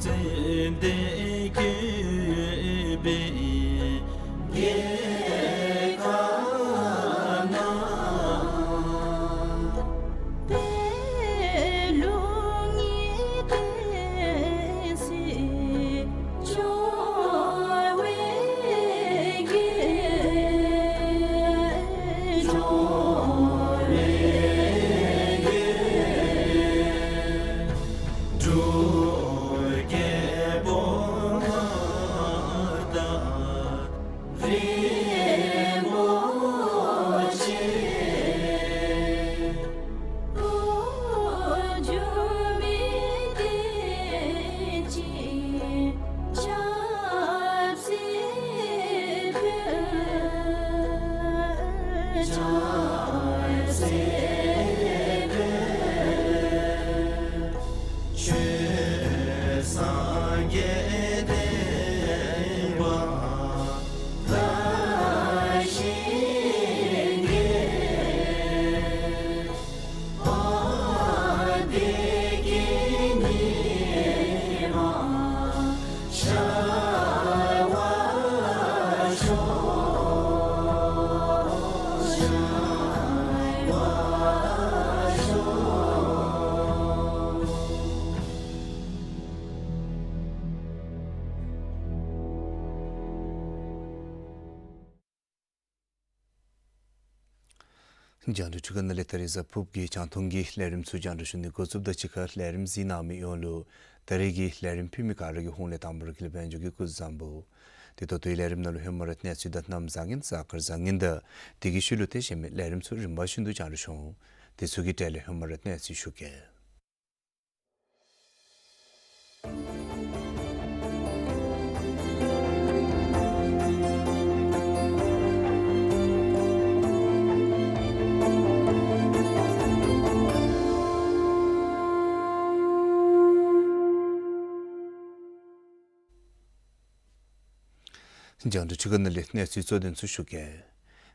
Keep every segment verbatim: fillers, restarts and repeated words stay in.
ཙན་དན་བཀོད་པའི་རྒྱལ་ཁབ་ན། རྒྱང་བསྒྲགས་འཕྲུལ་ཁང་ནང་ལས་ད་རིས་གཟའ་ཕུརཔ་གི་རྒྱང་མཐོང་གི་ལས་རིམ་ཚུ་རྒྱང་བསྒྲགས་ཞུ་ནི་འགོ་བཙུགསཔ་ད་གཅིག་ཁར་ལས་རིམ་གཟིགས་གནང་མི་ཡོངས་ལུ་ད་རིས་ཀྱི་ལས་རིམ་ཕུལ་མི་ག་ར་གི་ཧོངས་ལས་དང་པ་ར་དགེ་ལེགས་དཔལ་འབྱོར་གྱིས་སྐུ་གཟུགས་བཟང་པོ། དེ་ད་ལྟོའི་ལས་རིམ་ནང་ལུ་ཧེ་མ་ར་གནས་ཚུལ་དང་གནམ་བཟང་ངན་གཟའ་སྐར་བཟང་ངན་དང་དེ་གི་ཤུལ་ལུ་ཏེ་གཞན་མི་ལས་རིམ་ཚུ་རིམ་པ་བཞིན་དུ་རྒྱང་བསྒྲགས་ཞུ་འོང་། དེ་ཚུ་གི་གྲས་ལས་ཧེ་མ་ར་གནས་ཚུལ་ཞུ་གེ། རྒྱང་བསྒྲགས་འཕྲུལ་ཁང་ནང་ལས་གནས་ཚུལ་གཙོ་དོན་ཚུ་ཞུ་གེ།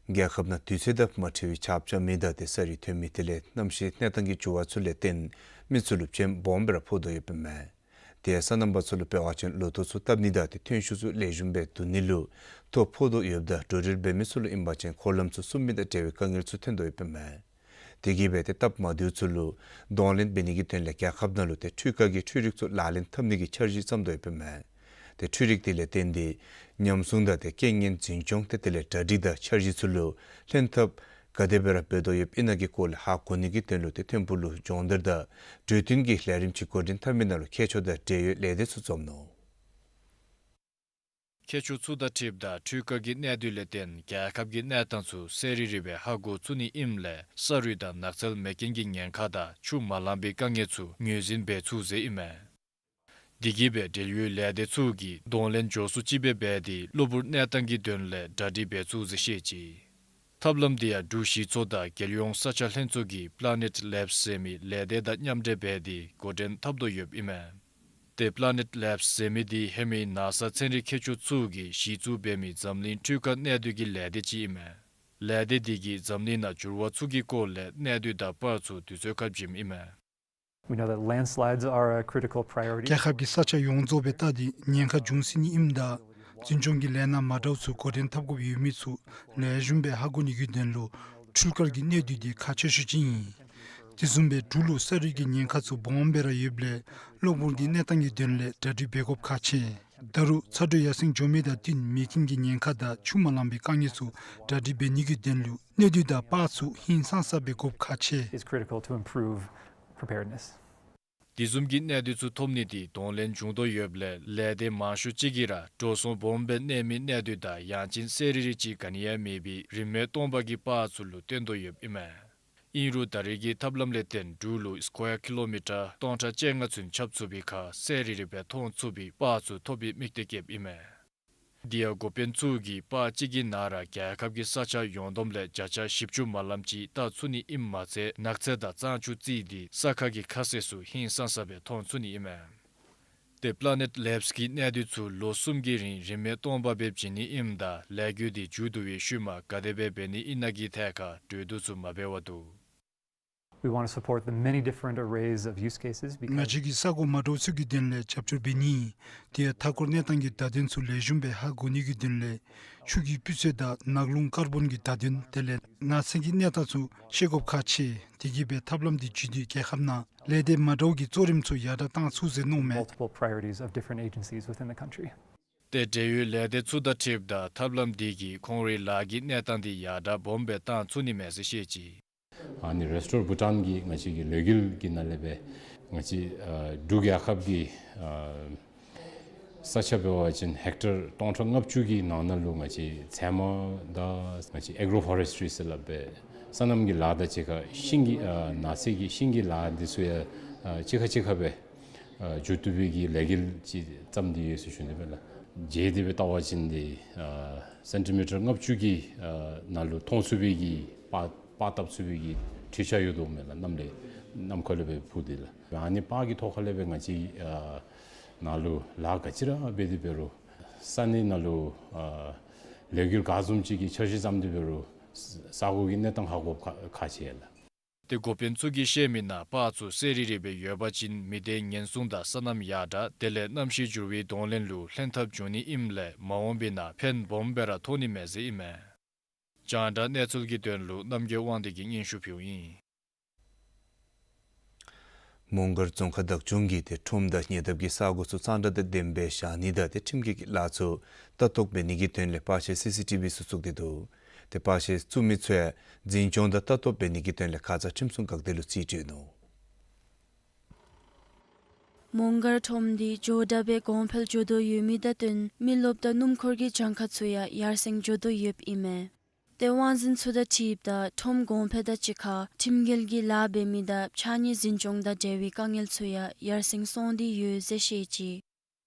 རྒྱལ་ཁབ་ནང་དུས་ཚོད་དང་མ་འཁྲིལ་བའི་ཆརཔ་རྐྱབ་མི་དང་ཏེ་ས་རུད་ཐོན་མི་དེ་ལས་གནམ་གཤིས་གནས་སྟངས་ཀྱི་འགྱུར་བ་ཚུ་ལས་བརྟེན་མི་ཚུ་ལུ་རྐྱེན་སྦོམ་སྦེ་ར་ཕོག་དོ་ཡོདཔ་ཨིན་མས། དེ་ཡང་སོ་ནམ་པ་ཚུ་ལུ་འབད་བ་ཅིན་ལོ་ཐོག་ཚུ་བཏབ་ནི་དང་ཏེ་ཐོན་ཤུགས་ཚུ་ལེགས་ཤོམ་སྦེ་བསྡུ་ནི་ལུ་ཐོ་ཕོག་དོ་ཡོདཔ་ད་འགྲོ་འགྲུལ་འབད་མི་ཚུ་ལུ་ཨིན་པ་ཅིན་འཁོར་ལམ་ཚུ་བསུབ་མི་དང་འབྲེལ་བའི་དཀའ་ངལ་ཚུ་ཐོན་དོ་ཡོདཔ་ཨིན་མས། དེ་གིས་སྦེ་ཏེ་སྟབས་མ་བདེཝ་ཚུ་ལུ་གདོང་ལེན་འབད་ནི་གི་དོན་ལས་རྒྱལ་ཁབ་ནང་ལུ་ཏེ་འཕྲུལ་ཁང་གི་འཕྲུལ་རིག་ཚུ་ལག་ལེན་འཐབ་ནི་གི་འཆར་གཞི་བརྩམ་དོ་ཡོདཔ་ཨིན་མས། ཏེ་འཕྲུལ་རིག་དེ་ལས་བརྟེན་ཏེ་ཉམས་སྲུང་དང་ཏེ་རྐྱེན་ངན་འཛིན་སྐྱོང་ཏེ་དེ་ལས་གྲ་སྒྲིག་དང་འཆར་གཞི་ཚུ་ལུ་ལྷན་ཐབས་ག་དེ་སྦེ་ར་འབད་དོ་ཡོདཔ་ཨིན་ན་གི་སྐོར་ལས་ཧ་གོ་ནི་གི་དོན་ལུ་ཏེ་ཐིམ་ཕུག་ལུ་སྦྱོང་བརྡར་དང་གྲོས་བསྟུན་གྱི་ལས་རིམ་ཅིག་འགོ་འདྲེན་འཐབ་མི་ནང་ལུ་མཁས་མཆོག་དང་འབྲེལ་ཡོད་ལས་སྡེ་ཚུ་འཛོམས་ནུག། མཁས་མཆོག་ཚུ་དང་འཁྲིལཝ་ད་འཕྲུལ་ཁང་གི་གནད་དོན་ལས་བརྟེན་རྒྱལ་ཁབ་ཀྱི་གནས་སྟངས་ཚུ་གསལ་རི་རི་སྦེ་ཧ་གོ་ཚུགས་ནི་ཨིནམ་ལས་ས་རུད་དང་ནགས་ཚལ་མེ་རྐྱེན་གྱི་ཉེན་ཁ་དང་ཆུ་མ་ལང་པའི་དཀའ་ངལ་ཚུ་ངོས་འཛིན་འབད་ཚུགས་ཟེར་ཨིན་མས། དེ་གིས་སྦེ་འབྲེལ་ཡོད་ལས་སྡེ་ཚུ་གིས་གདོང་ལེན་མགྱོགས་སུ་ཅིག་སྦེ་འབད་དེ་གློ་བུར་གནས་སྟངས་ཀྱི་དོན་ལས་གྲ་སྒྲིག་འབད་ཚུགས་ཟེར་བཤད་ཅི། ཐབས་ལམ་དེ་ཡང་འབྲུག་གཞི་ཚོགས་དང་རྒྱལ་ཡོངས་ས་ཆ་ལྷན་ཚོགས་ཀྱིས་པླ་ནེཊ་ལེབས་ཟེར་མི་ལས་སྡེ་དང་མཉམ་འབྲེལ་འབད་དེ་འགོ་འདྲེན་འཐབ་དོ་ཡོདཔ་ཨིན་མས། ཏེ་པླ་ནེཊ་ལེབས་ཟེར་མི་དེ་ཧེ་མའི་ནཱ་ས་ཚན་རིག་མཁས་མཆོག་ཚུ་གིས་གཞི་བཙུགས་འབད་མི་འཛམ་གླིང་འཕྲུལ་ཁང་གནད་སྡུད་ཀྱི་ལས་སྡེ་ཅིག་ཨིན་མས། ལས་སྡེ་དེ་གིས་འཛམ་གླིང་ནང་འགྱུར་བ་ཚུ་གི་སྐོར་ལས་གནད་སྡུད་དང་པར་ཚུ་དུས་ཚོད་ཁར་བྱིནམ་ཨིན་མས། We know that landslides are a critical priority. རྒྱལ་ཁབ་ཀྱི་ས་ཆ་ཡོངས་རྫོགས་སྦེ་བལྟ་སྟེ་ཉེན་ཁ་འབྱུང་སྲིད་ནི་ཨིནམ་ད་འཛིན་སྐྱོང་གི་ལས་སྣ་མ་འདྲཝ་ཚུ་འགོ་འདྲེན་འཐབ་དགོཔ་ཡོད་མི་ཚུ་ལེགས་ཤོམ་སྦེ་ཧ་གོ་ནི་གི་དོན་ལུ་འཕྲུལ་ཁང་གི་གནད་སྡུད་དེ་ཁག་ཆེ་ཤོས་ཅིག་ཨིན། དེ་བཟུམ་སྦེ་འབྲུག་ལུ་ས་རུད་ཀྱི་ཉེན་ཁ་ཚུ་སྦོམ་སྦེ་ར་ཡོདཔ་ལས་གློ་བུར་གྱི་གནས་སྟངས་ཀྱི་དོན་ལས་གྲ་སྒྲིག་འབད་དགོཔ་ཁག་ཆེ། ད་རུང་ཚ་དྲོད་ཡར་སེང་འགྱོ་མི་དང་བསྟུན་མེ་རྐྱེན་གྱི་ཉེན་ཁ་དང་ཆུ་མ་ལང་པའི་དཀའ་ངལ་ཚུ་གྲ་སྒྲིག་འབད་ནི་གི་དོན་ལུ་གནད་སྡུད་དང་པར་ཚུ་ཧིང་སངས་ས་སྦེ་དགོཔ་ཁག་ཆེ། It's critical to improve preparedness. དེ་བཟུམ་གྱི་གནད་སྡུད་ཚུ་ཐོབ་ནི་དེ་གདོང་ལེན་བྱུང་དོ་ཡོདཔ་ལས་ལས་སྡེ་མང་ཤོས་ཅིག་གིས་ར་འགྲོ་སོང་སྦོམ་སྦེ་གནས་མི་གནད་སྡུད་དང་ཡང་ཅིན་གསལ་རི་རི་ཅིག་ག་ནི་ཡང་མེད་པའི་རིན་མེད་སྟོང་པ་གི་པར་ཚུ་ལུ་བརྟེན་དོ་ཡོདཔ་ཨིན་མས། ཨིན་རུང་ད་རེས་ཀྱི་ཐབས་ལམ་ལས་བརྟེན་འབྲུག་ལུ་སི་ཀོ་ཡར་ཀི་ལོ་མི་ཊར་སྟོང་ཕྲག་བཅོ་ལྔ་ཚུན་ཁྱབ་ཚུགས་པའི་ཁར་གསལ་རི་རི་སྦེ་མཐོང་ཚུགས་པའི་པར་ཚུ་ཐོབ་པའི་དམིགས་གཏད་བསྐྱེདཔ་ཨིན་མས། དེ་ཡང་འགོ་དཔོན་ཚུ་གིས་པར་གཅིག་གི་ནང་ར་རྒྱལ་ཁབ་ཀྱི་ས་ཆ་ཡོངས་བསྡོམས་ལས་བརྒྱ་ཆ་བཞི་བཅུ་མ་ལངམ་ཅིག་བལྟ་ཚུགས་ནི་ཨིནམ་མ་ཚད་ནགས་ཚལ་དང་གཙང་ཆུ་བརྩིས་ཏེ་ས་ཁ་གི་ཁ་ཟས་ཚུ་ཧིང་སངས་ས་སྦེ་མཐོང་ཚུགས་ནི་ཨིན་མས། ཏེ་པླ་ནེཊ་ལེབས་ཀྱིས་གནད་སྡུད་ཚུ་ལོ་གསུམ་གྱི་རིང་རིན་མེད་སྟོང་པ་སྦེ་བྱིན་ནི་ཨིནམ་ད་ལས་འགུལ་དེ་མཇུག་བསྡུ་བའི་ཤུལ་མ་ག་དེ་སྦེ་འབད་ནི་ཨིན་ན་གི་ཐད་ཁར་གྲོས་བསྡུར་ཚུ་མ་འབད་བར་འདུག། We want to support the many different arrays of use cases because ང་བཅས་ཀྱིས་ས་གོ་མ་འདྲཝ་ཚུ་གི་དོན་ལས་རྒྱབ་སྐྱོར་འབད་ནི། དེ་ཡང་མཐའ་འཁོར་གནས་སྟངས་ཀྱི་བརྡ་དོན་ཚུ་ལེགས་ཤོམ་སྦེ་ཧ་གོ་ནི་གི་དོན་ལས་ཆུ་གི་སྤུས་ཚད་དང་ནགས་ཀླུང་ཀར་བོན་གྱི་བརྡ་དོན་དེ་ལས་ནགས་ཚལ་གྱི་གནས་སྟངས་ཚུ་ཤེས་དགོཔ་ཁག་ཆེ། དེ་གིས་སྦེ་ཐབས་ལམ་འདི་བརྒྱུད་དེ་རྒྱལ་ཁབ་ནང་ལས་སྡེ་མ་འདྲཝ་གི་གཙོ་རིམ་ཚུ་ཡར་དྲག་བཏང་ཚུགས་ཟེར་མནོཝ་མས། Multiple priorities of different agencies within the country. ཏེ་འབྲེལ་ཡོད་ལས་སྡེ་ཚུ་དང་འཁྲིལཝ་ད་ཐབས་ལམ་འདི་གིས་ཁོང་རའི་ལཱ་གི་གནས་སྟངས་འདི་ཡར་དྲག་སྦོམ་སྦེ་བཏང་ཚུགས་ནི་མས་ཟེར་བཤད་ཅི། ཨ་ནི་རེསི་ཊོར་བྷུ་ཊཱན་གྱི་ང་བཅས་ཀྱི་ལས་འགུལ་གྱི་ནང་ལས་སྦེ་ང་བཅས་ཨ་འབྲུག་རྒྱལ་ཁབ་ཀྱི་ཨ་ས་ཆ་འབད་བ་ཅིན་ཧེག་ཊར་སྟོང་ཕྲག་ལྔ་བཅུ་གི་ནང་ན་ལུ་ང་བཅས་ཚལ་མ་དང་ང་བཅས་ཨེག་རོ་ཕོ་རེསི་ཊི་རི་ཟེར་སླབ་སྦེ་སོ་ནམ་གྱི་ལཱ་དང་གཅིག་ཁར་ཤིང་གི་ཨ་ནགས་ཚལ་གྱི་ཤིང་གི་ལཱ་འདི་ཚུ་ཡང་ཨ་གཅིག་ཁར་གཅིག་ཁར་སྦེ་ཨ་འགྱོ་བཏུབ་པའི་གི་ལས་འགུལ་ཅིག་བརྩམས་ཏེ་ཡོད་ཟེར་ཞུ་ནི་སྦེ་ལགས། མཇལ་ཏེ་སྦེ་བལྟ་བ་ཅིན་འདི་ཨ་སེན་ཊི་མི་ཊར་ལྔ་བཅུ་གི་ཨ་ནང་ལུ་མཐོང་ཚུགས་པའི་གི་པར་པར་བཏབ་ཚུགས་པའི་གི་འཕྲུལ་ཆས་ཡོད་དོ་མས་ལགས། གནམ་ལས་གནམ་ཁ་ལས་སྦེ་འཕུར་ཏེ་ལགས། ཨ་ནི་པར་གྱི་ཐོག་ཁ་ལས་སྦེ་ང་བཅས་ཨ་ནཱ་ལུ་ལཱ་ག་ཅི་ར་འབད་དེ་འབད་རུང་ས་གནས་ནང་ལུ་ཨ་ལས་འགུལ་ག་བཟུམ་ཅིག་གི་འཆར་གཞི་བརྩམས་ཏེ་འབད་རུང་ས་གོ་གི་གནས་སྟངས་ཧ་གོ་ཁག་ཁག་ཆེ་ལགས། ཏེ་འགོ་དཔོན་ཚུ་གིས་བཤད་མི་ནང་པར་ཚུ་གསལ་རི་རི་སྦེ་ཡོད་པ་ཅིན་མི་སྡེའི་ཉེན་སྲུང་དང་སོ་ནམ་ཡར་དྲག་དེ་ལས་གནམ་གཤིས་འགྱུར་བའི་གདོང་ལེན་ལུ་ལྷན་ཐབས་འབྱུང་ནི་ཨིནམ་ལས་མ་འོངས་པའི་ནང་ཕན་སྦོམ་སྦེ་ར་ཐོགས་ནི་མས་ཟེར་ཨིན་མས། རྒྱང་བསྒྲགས་གནས་ཚུལ་གྱི་དོན་ལུ་རྣམ་རྒྱལ་དབང་འདུས་ཀྱིས་སྙན་ཞུ་ཕུལཝ་ཨིན། མོང་སྒར་རྫོང་ཁག་བདག་སྐྱོང་གིས་ཏེ་ཁྲོམ་དང་ཉེ་འདབས་ཀྱི་ས་གོ་ཚུ་གཙང་སྦྲ་དང་ལྡནམ་སྦེ་བཞག་ནི་དང་ཏེ་ཁྲིམས་འགལ་གྱི་ལཱ་ཚུ་ལྟ་རྟོག་འབད་ནི་གི་དོན་ལས་པར་ཆས་སི་སི་ཊི་བི་ཚུ་བཙུགས་ཏེ་འདུག། ཏེ་པར་ཆས་བཙུགས་མི་ཚུ་ཡང་འཛིན་སྐྱོང་དང་ལྟ་རྟོག་འབད་ནི་གི་དོན་ལས་ཁ་ཙ་ཁྲིམས་སྲུང་འགག་སྡེ་ལུ་རྩིས་སྤྲོད་ནུག། མོང་སྒར་ཁྲོམ་འདི་འགྱོ་དྲགས་སྦེ་གོང་འཕེལ་འགྱོ་དོ་ཡོད་མི་དང་བསྟུན་མི་རློབས་དང་སྣུམ་འཁོར་གྱི་གྱངས་ཁ་ཚུ་ཡང་ཡར་སེང་འགྱོ་དོ་ཡོདཔ་ཨིན་མས། ཏེ་དབང་འཛིན་ཚུ་དང་འཁྲིལཝ་ད་ཁྲོམ་གོང་འཕེལ་དང་གཅིག་ཁར་ཁྲིམས་འགལ་གྱི་ལཱ་འབད་མི་དང་ཕྱགས་སྙིགས་འཛིན་སྐྱོང་དང་འབྲེལ་བའི་དཀའ་ངལ་ཚུ་ཡང་ཡར་སེང་སོང་སྟེ་ཡོད་ཟེར་བཤད་ཅི།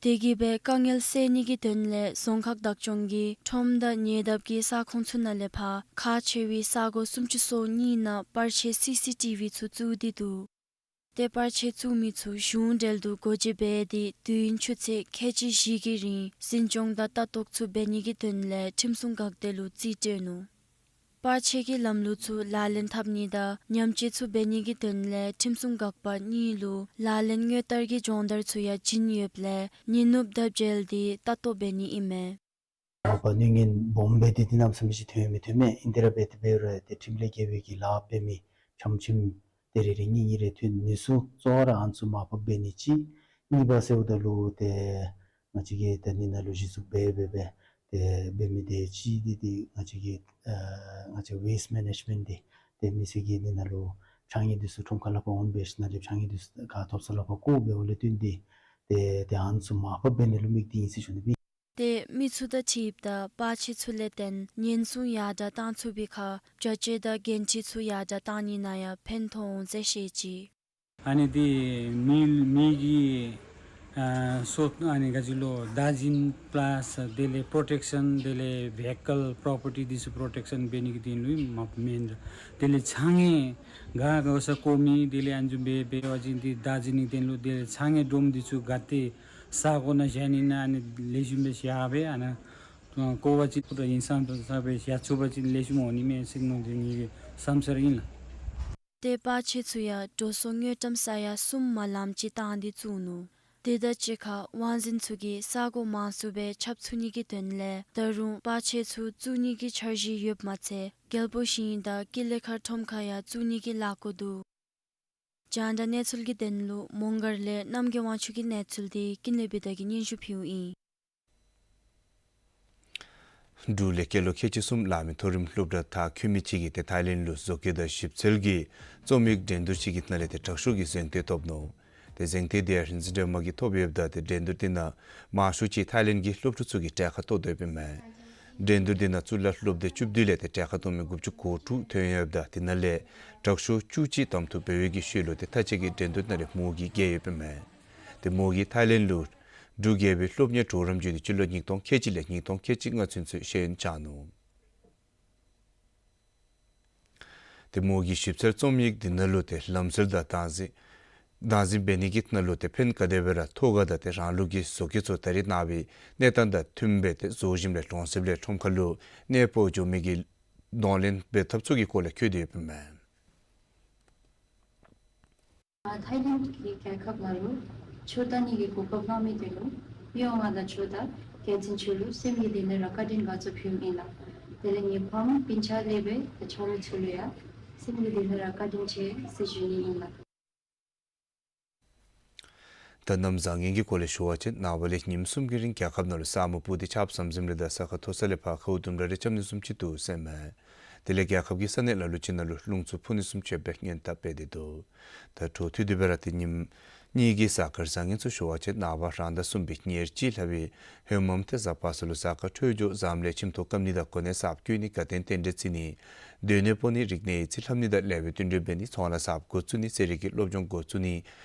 དེ་གིས་སྦེ་དཀའ་ངལ་སེལ་ནི་གི་དོན་ལས་རྫོང་ཁག་བདག་སྐྱོང་གིས་ཁྲོམ་དང་ཉེ་འདབས་ཀྱི་ས་ཁོངས་ཚུ་ནང་ལས་ཕར་ཁག་ཆེ་བའི་ས་གོ་སུམ་ཅུ་སོ་གཉིས་ནང་པར་ཆས་སི་སི་ཊི་བི་ཚུ་བཙུགས་ཏེ་འདུག། ཏེ་པར་ཆས་བཙུགས་མི་ཚུ་གཞུང་འབྲེལ་དུ་སྒོ་འབྱེད་འབད་དེ་དུས་ཡུན་ཆུ་ཚོད་ཁལ་གཅིག་བཞི་གི་རིང་འཛིན་སྐྱོང་དང་ལྟ་རྟོག་ཚུ་འབད་ནི་གི་དོན་ལས་ཁྲིམས་སྲུང་འགག་སྡེ་ལུ་རྩིས་སྤྲོད་ནུག། པར་ཆས་ཀྱི་ལམ་ལུགས་ཚུ་ལག་ལེན་འཐབ་ནི་དང་ཉམས་བཅོས་ཚུ་འབད་ནི་གི་དོན་ལས་ཁྲིམས་སྲུང་འགག་པ་གཉིས་ལུ་ལག་ལེན་དངོས་བསྟར་གྱི་སྦྱོང་བརྡར་ཚུ་ཡང་བྱིན་ཡོདཔ་ལས་ཉིན་ནུབ་དང་འབྲེལ་ཏེ་ལྟ་རྟོག་འབད་ནི་ཨིན་མས། མ་པ་གནོད་ཉེན་སྦོམ་སྦེ་ཏེ་འདི་གནམ་མེད་ས་མེད་ཅིག་ཐོན་མི་ཐོན་མས། ཨིན་ཏེ་ར་འབད་དེ་འབད་རུང་ཏེ་ཁྲིམས་ལས་འགལ་བའི་གི་ལཱ་འབད་མི་ཆམ་ཆིམ་ཏེ་རེ་རེ་གཉིས་གཉིས་རེ་ཐོན་ནི་ཚུ་གཙོ་བོ་ར་ཨ་ནི་ཚུ་མར་ཕབ་འབད་ནི་ཅིག། གཉིས་པ་ཟེརཝ་ད་ལུ་ཏེ་ང་བཅས་ཀྱིས་ད་ནི་ནང་ལུ་གཞི་བཙུགས་འབད་འབད་འབད་དེ་འབད་མི་དེ་ཅིག་འདི་ཏེ་ང་བཅས་ཀྱི་ཨ་ང་བཅས་ཝེསཊ་མེ་ནེཇ་མེནཊ་འདི་ཏེ་མི་སེར་གྱི་ནི་ནང་ལུ་ཕྱགས་སྙིགས་འདི་ཚུ་ཁྲོམ་ཁ་ལས་ཕར་འོང་འབད་ཞིནམ་ལས་ཕྱགས་སྙིགས་འདི་ཚུ་ག་ཐོབ་ས་ལས་ཕར་བཀོ་འབདཝ་ལས་བརྟེན་ཏེ་ཏེ་ཏེ་ཨ་ནི་ཚུ་མར་ཕབ་འབད་ནི་ལུ་དམིགས་ཏེ་ཨིན་ཟེར་ཞུ་ནི་ཨིན། ཏེ་མི་ཚུ་དང་འཁྲིལཝ་ད་པར་ཆས་ཚུ་ལས་བརྟེན་ཉེན་སྲུང་ཡར་དྲག་བཏང་ཚུགས་པའི་ཁར་བྱ་སྤྱོད་དང་འགན་འཁྲི་ཚུ་ཡར་དྲག་བཏང་ནི་ནང་ཡང་ཕན་ཐོགས་འོང་ཟེར་བཤད་ཅི། ཨ་ནི་འདི་མི་མི་གི་ཨ་སོ་ཨ་ནི་ག་ཅི་ལོ་བདག་འཛིན་པ་ལཱསི་དེ་ལས་པྲོ་ཊེཀ་ཤཱན་དེ་ལས་ཝེ་ཧི་ཀཱལ་པྲོ་པར་ཊི་འདི་ཚུ་པྲོ་ཊེཀ་ཤཱན་འབད་ནི་གི་དོན་ལུ་མ་པ་མེན་ར། དེ་ལས་ཕྱགས་སྙིགས་ག་ག་ས་བཀོ་མི་དེ་ལས་ཨ་ནི་ཚུ་འབད་འབད་བ་ཅིན་འདི་བདག་འཛིན་ནི་དོན་ལུ་དེ་ལས་ཕྱགས་སྙིགས་སྒྲོམ་འདི་ཚུ་ག་ཏེ་ས་གོ་ནང་བཞག་ནི་ཨིན་ན་ཨ་ནི་ལེགས་ཤོམ་སྦེ་བཞག་སྦེ་ཨ་ནཱ་བཀོ་བ་ཅིན་ཁོ་ར་ཨིན་བསམ་ས་སྦེ་བཞག་ཚུགས་པ་ཅིན་ལེགས་ཤོམ་འོང་ནི་མས་ཟེར་མནོ་སྟེ་ངེ་གི་བསམ་ས་ར་ཨིན་ལགས། ཏེ་པར་ཆས་ཚུ་ཡང་འགྲོ་སོང་དངུལ་ཀྲམ་ས་ཡ་གསུམ་མ་ལངམ་ཅིག་བཏང་སྟེ་བཙུགས་ནུག། དེ་དང་གཅིག་ཁར་དབང་འཛིན་ཚུ་གིས་ས་གོ་མང་སུ་སྦེ་ཁྱབ་ཚུགས་ནི་གི་དོན་ལས་ད་རུང་པར་ཆས་ཚུ་བཙུགས་ནི་གི་འཆར་གཞི་ཡོདཔ་མ་ཚད་རྒྱལ་པོ་ཞིང་དང་ཀི་ལི་མཁར་ཁྲོམ་ཁར་ཡང་བཙུགས་ནི་གི་ལས་འགུལ་འདུག། རྒྱང་བསྒྲགས་གནས་ཚུལ་གྱི་དོན་ལུ་མོང་སྒར་ལས་རྣམ་རྒྱལ་དབང་ཕྱུག་གི་གནས་ཚུལ་འདི་ཀུན་ལེགས་བི་དྷ་གིས་སྙན་ཞུ་ཕུལཝ་ཨིན། འབྲུག་ལས་སྐྱེས་ལོ་ཁལ་གཅིག་གསུམ་ལང་མི་མཐོ་རིམ་སློབ་གྲྭ་མཐར་འཁྱོལ་མི་ཅིག་གིས་ཏེ་ཐའི་ལེནཌ་ལུ་བཟོ་བཀོད་དང་ཞིབ་འཚོལ་གྱི་རྩོམ་ཡིག་འགྲན་བསྡུར་ཅིག་གི་ནང་ལས་ཏེ་དྲག་ཤོས་ཀྱི་གཟེངས་བསྟོད་ཐོབ་ནུག། ཏེ་གཟེངས་བསྟོད་འདི་ཡང་རིན་འཛིན་སྒྲོལ་མ་གིས་ཐོབ་ཡོདཔ་ད་ཏེ་འགྲན་བསྡུར་འདི་ནང་མང་ཤོས་ཅིག་ཐའི་ལེནཌ་གི་སློབ་ཕྲུག་ཚུ་གིས་གྲལ་ཁར་གཏོགས་དོ་ཡོདཔ་ཨིན་མས། འགྲན་བསྡུར་འདི་ནང་གཙུག་ལག་སློབ་སྡེ་བཅུ་བདུན་ལས་ཏེ་གྲལ་ཁར་གཏོགས་མི་དགུ་བཅུ་གོ་དྲུག་ཐོན་ཡོདཔ་ད་དེ་ནང་ལས་དྲག་ཤོས་བཅུ་གཅིག་གདམ་འཐུ་འབད་བའི་གི་ཤུལ་ལུ་ཏེ་མཐའ་དཔྱད་ཀྱི་འགྲན་བསྡུར་ནང་ལས་མོ་གིས་རྒྱལ་ཡོདཔ་ཨིན་མས། ཏེ་མོ་གིས་ཐའི་ལེནཌ་ལུ་འབྲུག་རྒྱལ་པོའི་སློབ་གཉེར་གྲོགས་རམ་བརྒྱུད་དེ་སྤྱི་ལོ་ཉིས་སྟོང་ཁལ་གཅིག་ལས་ཉིས་སྟོང་ཁལ་གཅིག་ལྔ་ཚུན་ཚོད་ཤེས་ཡོན་བསྐྱངས་ནུག། ཏེ་མོ་གི་ཞིབ་འཚོལ་རྩོམ་ཡིག་འདི་ནང་ལུ་ཏེ་ལམ་སྲོལ་དང་བདག་འཛིན་བདག་འཛིན་འབད་ནི་གི་ནང་ལུ་ཏེ་ཕན་ག་དེ་སྦེ་ར་ཐོགས་ག་དང་ཏེ་རང་ལུགས་ཀྱི་བཟོ་བཀོད་ཚུ་ད་རེས་ནངས་པའི་གནས་སྟངས་དང་མཐུནམ་སྦེ་ཏེ་བཟོ་ཞིནམ་ལས་གྲོང་གསེབ་ལས་ཁྲོམ་ཁ་ལུ་གནས་སྤོ་འགྱོ་མི་གི་གདོང་ལེན་འབད་ཐབས་ཚུ་གི་སྐོར་ལས་བཀོད་དེ་ཡོདཔ་ཨིན་མས། ཐའི་ལེནཌ་གི་རྒྱལ་ཁབ་ནང་ལུ་ཆོས་ལྟ་ནི་གི་གོ་སྐབས་གནང་མི་དེ་ལུ་གཡོག་ང་དང་ཆོས་དང་རྒྱལ་བཙུན་ཆོས་ལུགས་སེམས་ཀྱི་གཏིང་ལས་ར་བཀའ་དྲིན་དགའ་ཚོར་ཕུལཝ་ཨིན་ལགས། དེ་ལས་ངེའི་ཕམ་སྤུན་ཆ་ལས་སྦེ་ད་ཆ་རོགས་ཚུ་ལུ་ཡང་སེམས་ཀྱི་གཏིང་ལས་ར་བཀའ་དྲིན་ཆེ་ཟེར་ཞུ་ནི་ཨིན་ལགས། ད་གནམ་བཟང་ངན་གྱི་སྐོར་ལས་ཞུ་བ་ཅིན་ནངས་པ་ལས་ཉིནམ་གསུམ་གྱི་རིང་རྒྱལ་ཁབ་ནང་ལུ་ས་སྨུག་སྤུབས་ཏེ་ཆརཔ་ཟམ་ཟིམ་ལས་དང་ས་ཁ་མཐོ་ས་ལས་ཕར་ཁཝ་དུམ་གྲ་རེ་རྐྱབ་ནི་བཟུམ་ཅིག་འདུག་ཟེར་མས། དེ་ལས་རྒྱལ་ཁབ་ཀྱི་ས་གནས་ལ་ལུ་ཅིག་ནང་ལུ་རླུང་འཚུབ་འཕུ་ནི་བཟུམ་ཅིག་ཡོདཔ་སྦེ་སྔོན་དཔག་འབད་དེ་འདུག། ད་འཕྲོ་མཐུད་དེ་སྦེ་ར་ཏེ་ཉིནམ་གཉིས་ཀྱི་གཟའ་སྐར་བཟང་ངན་ཚུ་ཞུ་བ་ཅིན་ནངས་པ་རང་ཟླ་གསུམ་པའི་ཉེར་གཅིག་ལྷག་པའི་ཧོ་མམ་ཏེ་གཟའ་པ་སངས་ལུ་གཟའ་སྐར་འཕྲོད་སྦྱོར་ཟམ་ལས་ཁྱིམ་ཐོག་བཀབ་ནི་དང་གོ་གནས་གསརཔ་བསྐོ་ནི་དགའ་སྟོན་རྟེན་འབྲེལ་བརྩི་ནི་སྡོད་གནས་སྤོ་ནི་རིག་གནས་ཡིག་རྩིས་ལྷབ་ནི་དང་ལེགས་པའི་བསྟུན་གྲོས་འབད་ནི་ཚོང་ལཱ་གསརཔ་འགོ་བཙུགས་ནི་རྩེད་རིགས་ཀྱི་སློབ་སྦྱོང་འགོ་བཙུགས་ནི་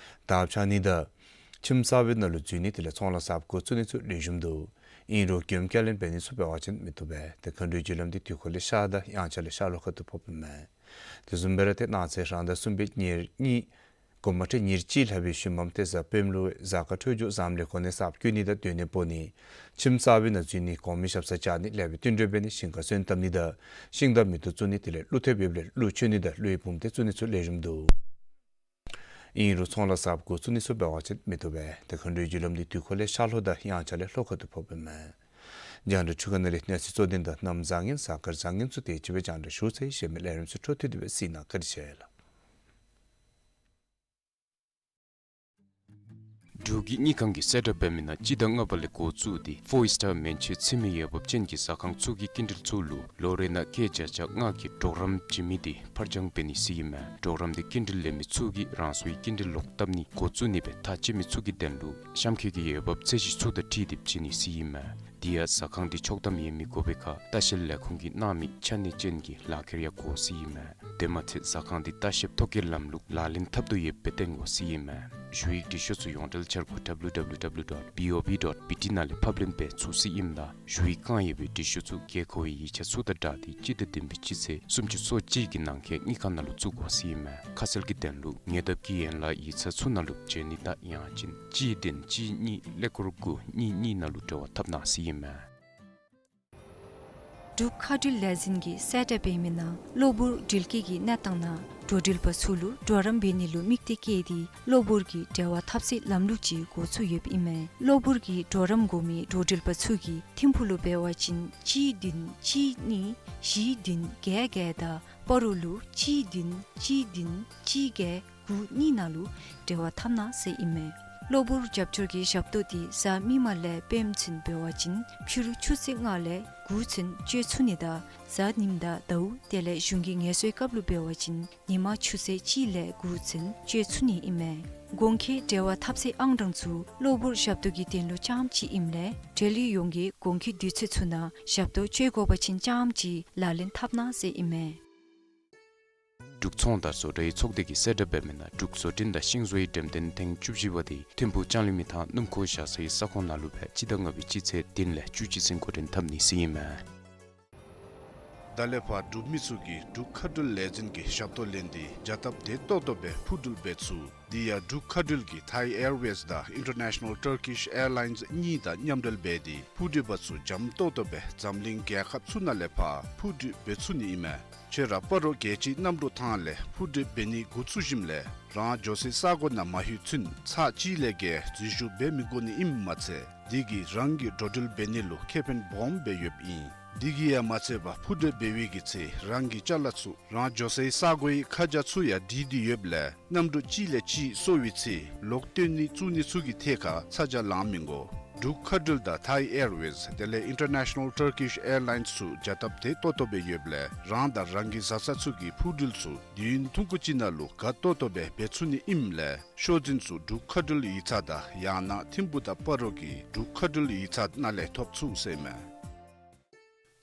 དར་འཕྱར་ནི་དང་ཁྱིམ་གསར་པའི་ནང་ལུ་འཛུལ་ནི་དེ་ལས་ཚོང་ལཱ་གསརཔ་འགོ་བཙུགས་ནི་ཚུ་ལེགས་ཤོམ་འདུག། ཨིན་རུང་གྱོང་རྐྱབ་ལེན་འབད་ནི་ཚུ་འབད་བ་ཅིན་མི་བཏུབ་པས། ཏེ་མཁའ་འགྲོའི་རྒྱུ་ལམ་འདི་དུས་འཁོར་ལས་ཤར་དང་དབྱངས་འཆར་ལས་ཤར་ལྷོ་ཁ་ཐུག་ཕོགཔ་ཨིན་མས། དེ་བཟུམ་སྦེ་ར་ཏེ་གནངས་ཚེ་རང་ཟླ་གསུམ་པའི་ཉེར་གཉིས་གོ་མ་ཏེ་ཉེར་གཅིག་ལྷག་པའི་ཤུལ་མམ་ཏེ་གཟའ་སྤེནམ་ལུ་གཟའ་སྐར་འཕྲོད་སྦྱོར་ཟམ་ལས་གོ་གནས་གསརཔ་བསྐོ་ནི་དང་སྡོད་གནས་སྤོ་ནི། ཁྱིམ་གསར་པའི་ནང་འཛུལ་ནི། གོང་མའི་ཞབས་སར་བཅར་ནི། ལེགས་པའི་བསྟུན་གྲོས་འབད་ནི། ཞིང་ཁར་སོན་བཏབ་ནི་དང་ཤིང་དང་མེ་ཏོག་བཙུགས་ནི་དེ་ལས་ཀླུ་ཐེབས་ཡོདཔ་ལས་ཀླུ་མཆོད་ནི་དང་ཀླུའི་བུམ་སྡེ་བཙུགས་ནི་ཚུ་ལེགས་ཤོམ་འདུག། ཨིན་རུང་ཚོང་ལཱ་གསརཔ་འགོ་བཙུགས་ནི་ཚུ་འབད་བ་ཅིན་མི་བཏུབ་པས། ཏེ་མཁའ་འགྲོའི་རྒྱུ་ལམ་འདི་དུས་འཁོར་ལས་ཤར་ལྷོ་དང་དབྱངས་འཆར་ལས་ལྷོ་ཁ་ཐུག་ཕོགཔ་ཨིན་མས། རྒྱང་བསྒྲགས་ཚུ་གི་ནང་ལས་གནས་ཚུལ་གཙོ་དོན་དང་གནམ་བཟང་ངན་གཟའ་སྐར་བཟང་ངན་ཚུ་དེ་ཅིག་སྦེ་རྒྱང་བསྒྲགས་ཞུ་ཚར་ཡི། གཞན་མི་ལས་རིམ་ཚུ་འཕྲོ་མཐུད་དེ་སྦེ་གཟིགས་གནང་། བཀའ་དྲིན་ཆེ་ལགས། འབྲུག་གི་དངུལ་ཁང་གིས་གསལ་བསྒྲགས་འབད་མི་ནང་སྤྱི་ཟླ་ལྔ་པ་ལས་འགོ་བཙུགས་ཏེ་ཕོར་སི་ཊར་མན་ཆད་ཚུད་མི་འོས་འབབ་ཅན་གྱི་ཟ་ཁང་ཚུ་གི་སྐྱིན་འགྲུལ་ཚུ་ལུ་ལོ་རེ་ནང་སྐྱེད་བརྒྱ་ཆ་ལྔ་གི་གྲོགས་རམ་བྱིན་མི་དེ་ཕར་འགྱངས་འབད་ནི་ཟེར་ཨིན་མས། གྲོགས་རམ་དེ་སྐྱིན་འགྲུལ་ལེན་མི་ཚུ་གིས་རང་སོའི་སྐྱིན་འགྲུལ་ལོག་བཏབ་ནི་འགོ་བཙུགས་ནི་སྦེ་ཐག་བཅད་མི་ཚུ་གི་དོན་ལུ་གཤམ་འཁོད་ཀྱི་འོས་འབབ་ཚད་གཞི་ཚུ་དང་འཁྲིལ་ཏེ་བྱིན་ནི་ཟེར་ཨིན་མས། དེ་ཡང་ཟ་ཁང་དེ་ཆོག་ཐམ་ཡོད་མི་དགོ་པའི་ཁར་ལྟ་བཤལ་ལས་ཁུངས་ཀྱིས་གནང་མི་ཆ་གནས་ཅན་གྱི་ལག་ཁྱེར་ཡང་དགོ་ཟེར་ཨིན་མས། དེ་མ་ཚད་ཟ་ཁང་དེ་ལྟ་བཤལཔ་ཐོ་བཀོད་ལམ་ལུགས་ལག་ལེན་འཐབ་དོ་ཡོདཔ་སྦེ་སྟོན་དགོ་ཟེར་ཨིན་མས། ཞུ་ཡིག་འབྲི་ཤོག་ཚུ་ཡོངས་འབྲེལ་འཆར་སྒོ་W W W dot B O B dot B T ནང་ལས་ཕབ་ལེན་འབད་ཚུགས་ཟེར་ཨིནམ་ད་ཞུ་ཡིག་བཀང་ཡོད་པའི་འབྲི་ཤོག་ཚུ་དགོས་མཁོ་བའི་ཡིག་ཆ་ཚུ་དང་སྦྲགས་ཏེ་སྤྱི་ཟླ་བདུན་པའི་སྤྱི་ཚེས་སུམ་ཅུ་སོ་གཅིག་གི་ནང་འཁོད་དངུལ་ཁང་ནང་ལུ་བཙུགས་དགོ་ཟེར་ཨིན་མས། ཁ་གསལ་གྱི་དོན་ལུ་ཉེ་འདབས་ཀྱི་ཡན་ལག་ཡིག་ཚང་ཚུ་ནང་ལུ་བྱོན་ནི་དང་ཡང་ཅིན་གཅིག་བདུན་གཅིག་གཉིས་ཀླད་ཀོར་དགུ་གཉིས་གཉིས་ནང་ལུ་འབྲེལ་བ་འཐབ་གནང་ཟེར་ཨིན་མས། འབྲུག་མཁའ་འགྲུལ་ལས་འཛིན་གྱིས་གསལ་བསྒྲགས་འབད་མི་ནང་གློ་བུར་འགྲུལ་སྐྱེལ་གྱི་གནས་སྟངས་ནང་འགྲོ་འགྲུལ་པ་ཚུ་ལུ་གྲོགས་རམ་འབད་ནི་ལུ་དམིགས་གཏད་བསྐྱེད་དེ་གློ་བུར་གྱི་འབྲེལ་བ་འཐབ་སའི་ལམ་ལུགས་ཅིག་འགོ་བཙུགས་ཡོདཔ་ཨིན་མས། གློ་བུར་གྱི་གྲོགས་རམ་དགོ་མི་འགྲོ་འགྲུལ་པ་ཚུ་གིས་ཐིམ་ཕུག་ལུ་འབད་བ་ཅིན་གཅིག་བདུན་གཅིག་གཉིས་བཞི་བདུན་བརྒྱད་བརྒྱད་དང་སྤ་རོ་ལུ་གཅིག་བདུན་གཅིག་བདུན་གཅིག་བརྒྱད་དགུ་གཉིས་ནང་ལུ་འབྲེལ་བ་འཐབ་གནང་ཟེར་ཨིན་མས། གློ་བུར་རྒྱབ་སྐྱོར་གྱི་ཞབས་ཏོག་དེ་གཟའ་མིག་དམར་ལས་སྤེནམ་ཚུན་འབད་བ་ཅིན་ཕྱི་རུ་ཆུ་ཚོད་ལྔ་ལས་དགུ་ཚུན་སྤྱོད་ཚུགས་ནི་དང་གཟའ་ཉིམ་དང་ཟླཝ་དེ་ལས་གཞུང་གི་ངལ་གསོའི་སྐབས་ལུ་འབད་བ་ཅིན་ཉིན་མ་ཆུ་ཚོད་གཅིག་ལས་དགུ་ཚུན་སྤྱོད་ཚུགས་ནི་ཨིན་མས། གོང་འཁོད་འབྲེལ་བ་འཐབ་སའི་ཨང་གྲངས་ཚུ་གློ་བུར་ཞབས་ཏོག་གི་དོན་ལུ་རྐྱངམ་ཅིག་ཨིནམ་ལས་འབྲེལ་ཡོད་ཡོངས་ཀྱིས་གོང་འཁོད་དུས་ཚོད་ཚུ་ནང་ཞབས་ཏོག་སྤྱོད་དགོ་པ་ཅིན་རྐྱངམ་ཅིག་ལག་ལེན་འཐབ་གནང་ཟེར་ཨིན་མས། འབྲུག་ཚོང་དང་བཟོ་གྲྭའི་ཚོགས་སྡེ་གིས་གསལ་བསྒྲགས་འབད་མི་ནང་འབྲུག་བཟོ་སྐྲུན་དང་ཤིང་བཟོའི་འགྲེམས་སྟོན་ཐེངས་བཅུ་བཞི་པ་དེ་ཐིམ་ཕུག་ལྕང་གླིང་མི་ཐང་སྣུམ་འཁོར་བཞག་སའི་ས་ཁོངས་ནང་ལུ་སྦེ་སྤྱི་ཟླ་ལྔ་པའི་སྤྱི་ཚེས་བདུན་ལས་བཅུ་གཅིག་ཚུན་འགོ་འདྲེན་འཐབ་ནི་ཟེར་ཨིན་མས། ད་ལས་ཕར་འབྲུག་མི་ཚུ་གིས་འབྲུག་མཁའ་འགྲུལ་ལས་འཛིན་གྱི་ཞབས་ཏོག་ལེན་ཏེ་བྱ་སྟབས་བདེ་ཏོག་ཏོ་སྦེ་འཕུར་འགྲུལ་འབད་ཚུགས། དེ་ཡང་འབྲུག་མཁའ་འགྲུལ་གྱིས་Thai Airways དང་International Turkish Airlines གཉིས་དང་མཉམ་འབྲེལ་འབད་དེ་འཕུར་འགྲུལ་པ་ཚུ་འཇམ་ཏོག་ཏོ་སྦེ་འཛམ་གླིང་རྒྱལ་ཁབ་ཚུ་ནང་ལས་ཕར་འཕུར་འགྲུལ་འབད་ཚུགས་ནི་ཨིན་མས། ཁྱོད་ར་སྤ་རོ་རྒྱལ་སྤྱིའི་གནམ་གྲུ་ཐང་ལས་འཕུར་འགྲུལ་འབད་ནི་འགོ་བཙུགས་ཞིནམ་ལས་རང་འགྱོ་སའི་ས་གོ་ནང་མ་ལྷོད་ཚུན་ཚར་གཅིག་ལས་བརྒལ་འཛུལ་ཞུགས་འབད་མི་དགོ་ནི་ཨིནམ་མ་ཚད་དེ་གིས་རང་གི་འགྲོ་འགྲུལ་འབད་ནི་ལུ་ཁེ་ཕན་སྦོམ་སྦེ་ཡོདཔ་ཨིན། དེ་གིས་ཡང་མ་ཚད་པར་འཕུར་འགྲུལ་འབད་བའི་གི་ཚེ་རང་གི་ཅ་ལ་ཚུ་རང་འགྱོ་སའི་ས་གོའི་ཁ་བྱང་ཚུ་ཡང་བྲིས་ཏེ་ཡོདཔ་ལས་གནམ་གྲུ་གཅིག་ལས་གཅིག་སོར་བའི་ཚེ་ལོག་སྟོན་ནི་བཙུགས་ནི་ཚུ་གི་ཐད་ཁར་ཚ་གྱང་ལང་མི་དགོ། འབྲུག་མཁའ་འགྲུལ་དང་Thai Airways དེ་ལས་International Turkish Airlines ཚུ་བྱ་སྟབས་བདེ་ཏོག་ཏོ་སྦེ་ཡོདཔ་ལས་རང་དང་རང་གི་བཟའ་ཚང་ཚུ་གི་འཕུར་འགྲུལ་ཚུ་དུས་ཡུན་ཐུང་ཀུ་ཅིག་ནང་ལུ་དགའ་ཏོག་ཏོ་སྦེ་འབད་ཚུགས་ནི་ཨིནམ་ལས་ཤོག་འཛིན་ཚུ་འབྲུག་མཁའ་འགྲུལ་ཡིག་ཚང་དང་ཡང་ན་ཐིམ་ཕུག་དང་སྤ་རོ་གི་འབྲུག་མཁའ་འགྲུལ་ཡིག་ཚང་ནང་ལས་ཐོབ་ཚུགས་ཟེར་མས།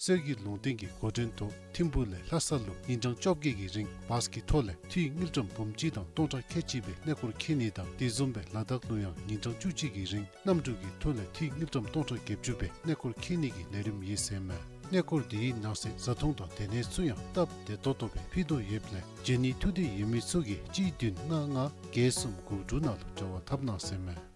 གསེར་གྱི་ལུང་བསྟན་གྱི་འགོ་འདྲེན་ཐོག་ཐིམ་ཕུག་ལས་ལྷ་ས་ལུ་ཉིན་གྲངས་བཅོ་བརྒྱད་ཀྱི་རིང་བཱས་ཀྱི་ཐོག་ལས་འཐུས་དངུལ་ཀྲམ་འབུམ་གཅིག་དང་སྟོང་ཕྲག་ཁལ་གཅིག་སྦེ་གནས་སྐོར་འཁྱིད་ནི་དང་དེ་བཟུམ་སྦེ་ལ་དྭགས་ལུ་ཡང་ཉིན་གྲངས་བཅུ་གཅིག་གི་རིང་གནམ་གྲུ་གི་ཐོག་ལས་འཐུས་དངུལ་ཀྲམ་སྟོང་ཕྲག་བརྒྱད་ཅུ་སྦེ་གནས་སྐོར་འཁྱིད་ནི་གི་ལས་རིམ་ཡོད་ཟེར་མས། གནས་སྐོར་དེའི་ནང་གསེས་བཟའ་འཐུང་དང་སྡོད་གནས་ཚུ་ཡང་སྟབས་བདེ་ཏོག་ཏོ་སྦེ་ཕུལ་དོ་ཡོདཔ་ལས་འབྱོན་ནི་ཐུགས་འདོད་ཡོད་མི་ཚུ་གིས་གཅིག་བདུན་ལྔ་ལྔ་བརྒྱད་གསུམ་དགུ་དྲུག་ནང་ལུ་འབྲེལ་བ་འཐབ་གནང་ཟེར་མས།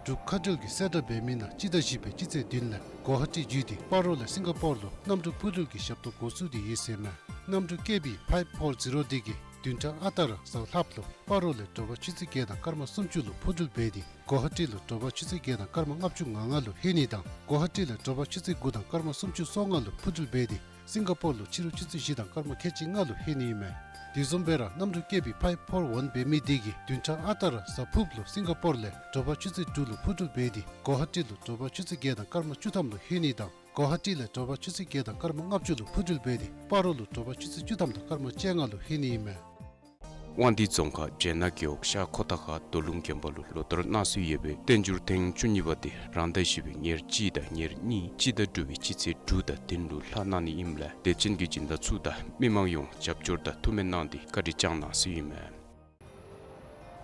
འབྲུག་མཁའ་འགྲུལ་གྱིས་གསལ་བསྒྲགས་འབད་མི་ནང་སྤྱི་ཟླ་བཞི་པའི་སྤྱི་ཚེས་བདུན་ལས་གོ་ཧ་ཊི་བརྒྱུད་དེ་སྤ་རོ་ལས་སིང་ག་པོར་ལུ་གནམ་གྲུ་འཕུར་འགྲུལ་གྱི་ཞབས་ཏོག་འགོ་བཙུགས་ཏེ་ཡོད་ཟེར་མས། གནམ་གྲུ་ཀེ་བི་ཕའིབ་ཕོར་ཛི་རོ་དེ་གིས་ བདུན་ཕྲག་ཨ་རྟག་ར་གཟའ་ལྷགཔ་ལུ་སྤ་རོ་ལས་དྲོ་པ་ཆུ་ཚོད་བརྒྱད་དང་སྐར་མ་སུམ་ཅུ་ལུ་འཕུར་འགྲུལ་འབད་དེ་གོ་ཧ་ཊི་ལུ་དྲོ་པ་ཆུ་ཚོད་བརྒྱད་དང་སྐར་མ་ལྔ་བཅུ་ང་ལྔ་ལུ་ལྷོད་ནི་དང་གོ་ཧ་ཊི་ལས་དྲོ་པ་ཆུ་ཚོད་དགུ་དང་སྐར་མ་སུམ་ཅུ་སོ་ལྔ་ལུ་འཕུར་འགྲུལ་འབད་དེ་སིང་ག་པོར་ལུ་ཕྱི་རུ་ཆུ་ཚོད་བཞི་དང་སྐར་མ་ཁལ་གཅིག་ལྔ་ལུ་ལྷོད་ནི་ཨིན་མས། དེ་བཟུམ་སྦེ་ར་གནམ་གྲུ་ཀེ་བི་ཕའིབ་ཕོར་ཝན་འབད་མི་དེ་གིས་བདུན་ཕྲག་ཨ་རྟག་ར་གཟའ་ཕུརཔ་ལུ་སིང་ག་པོར་ལས་དྲོ་པ་ཆུ་ཚོད་དྲུག་ལུ་འཕུར་འགྲུལ་འབད་དེ་གོ་ཧ་ཊི་ལུ་དྲོ་པ་ཆུ་ཚོད་བརྒྱད་དང་སྐར་མ་བཅུ་ཐམ་ལུ་ལྷོད་ནི་དང་གོ་ཧ་ཊི་ལས་དྲོ་པ་ཆུ་ཚོད་བརྒྱད་དང་སྐར་མ་ལྔ་བཅུ་ལུ་འཕུར་འགྲུལ་འབད་དེ་སྤ་རོ་ལུ་དྲོ་པ་ཆུ་ཚོད་བཅུ་ཐམ་དང་སྐར་མ་བཅོ་ལྔ་ལུ་ལྷོད་ནི་ཨིན་མས། དབང་འདུས་རྫོང་ཁག་བྱེ་ནག་རྒེད་འོག་ཤར་ཁོ་ཐང་ཁ་རྡོ་ལུང་དགོན་པ་ལུ་ལོ་ལྟར་གནང་སྲོལ་ཡོད་པའི་བསྟན་འགྱུར་ཐེངས་བཅུ་གཉིས་པ་དེ་རང་ཟླ་བཞི་པའི་ཉེར་གཅིག་དང་ཉེར་གཉིས་སྤྱི་ཟླ་དྲུག་པའི་སྤྱི་ཚེས་དྲུག་དང་བདུན་ལུ་ལྷག་གནང་ནི་ཨིནམ་ལས་དད་ཅན་གྱི་སྦྱིན་བདག་ཚུ་དང་མི་མང་ཡོངས་རྒྱབ་སྐྱོར་དང་ཐུགས་སྨོན་གནང་སྟེ་བཀའ་དྲིན་བསྐྱང་གནང་ཟེར་ཨིན་མས།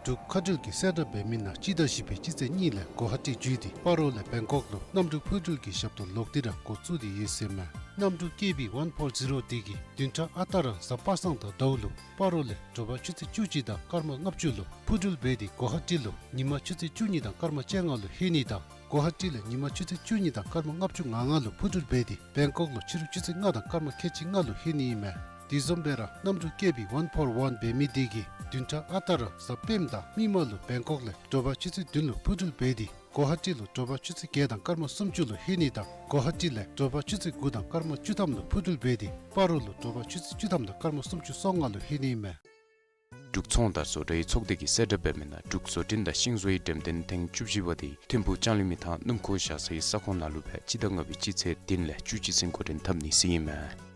འབྲུག་མཁའ་འགྲུལ་གྱིས་གསལ་བསྒྲགས་འབད་མི་ནང་སྤྱི་ཟླ་བཞི་པའི་སྤྱི་ཚེས་གཉིས་ལས་གོ་ཧ་ཊི་བརྒྱུད་དེ་སྤ་རོ་ལས་བེང་ཀོག་ལུ་གནམ་གྲུ་འཕུར་འགྲུལ་གྱི་ཞབས་ཏོག་ལོག་སྟེ་ར་འགོ་བཙུགས་ཏེ་ཡོད་ཟེར་མས། གནམ་གྲུ་ཀེ་བི་ཝན་ཕོར་ཛི་རོ་དེ་གིས་བདུན་ཕྲག་ཨ་རྟག་ར་གཟའ་པ་སངས་དང་ཟླཝ་ལུ་སྤ་རོ་ལས་དྲོ་པ་ཆུ་ཚོད་བཅུ་གཅིག་དང་སྐར་མ་ལྔ་བཅུ་ལུ་འཕུར་འགྲུལ་འབད་དེ་གོ་ཧ་ཊི་ལུ་ཉིན་མ་ཆུ་ཚོད་བཅུ་གཉིས་དང་སྐར་མ་བཅོ་ལྔ་ལུ་ལྷོད་ནི་དང་གོ་ཧ་ཊི་ལས་ཉིན་མ་ཆུ་ཚོད་བཅུ་གཉིས་དང་སྐར་མ་ལྔ་བཅུ་ང་ལྔ་ལུ་འཕུར་འགྲུལ་འབད་དེ་བེང་ཀོག་ལུ་ཕྱི་རུ་ཆུ་ཚོད་ལྔ་དང་སྐར་མ་ཁལ་གཅིག་ལྔ་ལུ་ལྷོད་ནི་ཨིན་མས། དེ་བཟུམ་སྦེ་ར་གནམ་གྲུ་ཀེ་བི་ཝན་ཕོར་ཝན་འབད་མི་དེ་གིས་བདུན་ཕྲག་ཨ་རྟག་ར་གཟའ་སྤེནམ་དང་མིག་དམར་ལུ་བེང་ཀོག་ལས་དྲོ་པ་ཆུ་ཚོད་བདུན་ལུ་འཕུར་འགྲུལ་འབད་དེ་གོ་ཧ་ཊི་ལུ་དྲོ་པ་ཆུ་ཚོད་བརྒྱད་དང་སྐར་མ་སུམ་ཅུ་ལུ་ལྷོད་ནི་དང་གོ་ཧ་ཊི་ལས་དྲོ་པ་ཆུ་ཚོད་དགུ་དང་སྐར་མ་བཅུ་ཐམ་ལུ་འཕུར་འགྲུལ་འབད་དེ་སྤ་རོ་ལུ་དྲོ་པ་ཆུ་ཚོད་བཅུ་ཐམ་དང་སྐར་མ་སུམ་ཅུ་སོ་ལྔ་ལུ་ལྷོད་ནི་ཨིན་མས། འབྲུག་ཚོང་དང་བཟོ་གྲྭའི་ཚོགས་སྡེ་གིས་གསལ་བསྒྲགས་འབད་མི་ནང་འབྲུག་བཟོ་སྐྲུན་དང་ཤིང་བཟོའི་འགྲེམས་སྟོན་ཐེངས་བཅུ་བཞི་པ་དེ་ཐིམ་ཕུག་ལྕང་གླིང་མི་ཐང་སྣུམ་འཁོར་བཞག་སའི་ས་ཁོངས་ནང་ལུ་སྦེ་སྤྱི་ཟླ་ལྔ་པའི་སྤྱི་ཚེས་བདུན་ལས་བཅུ་གཅིག་ཚུན་འགོ་འདྲེན་འཐབ་ནི་ཟེར་ཨིན་མས།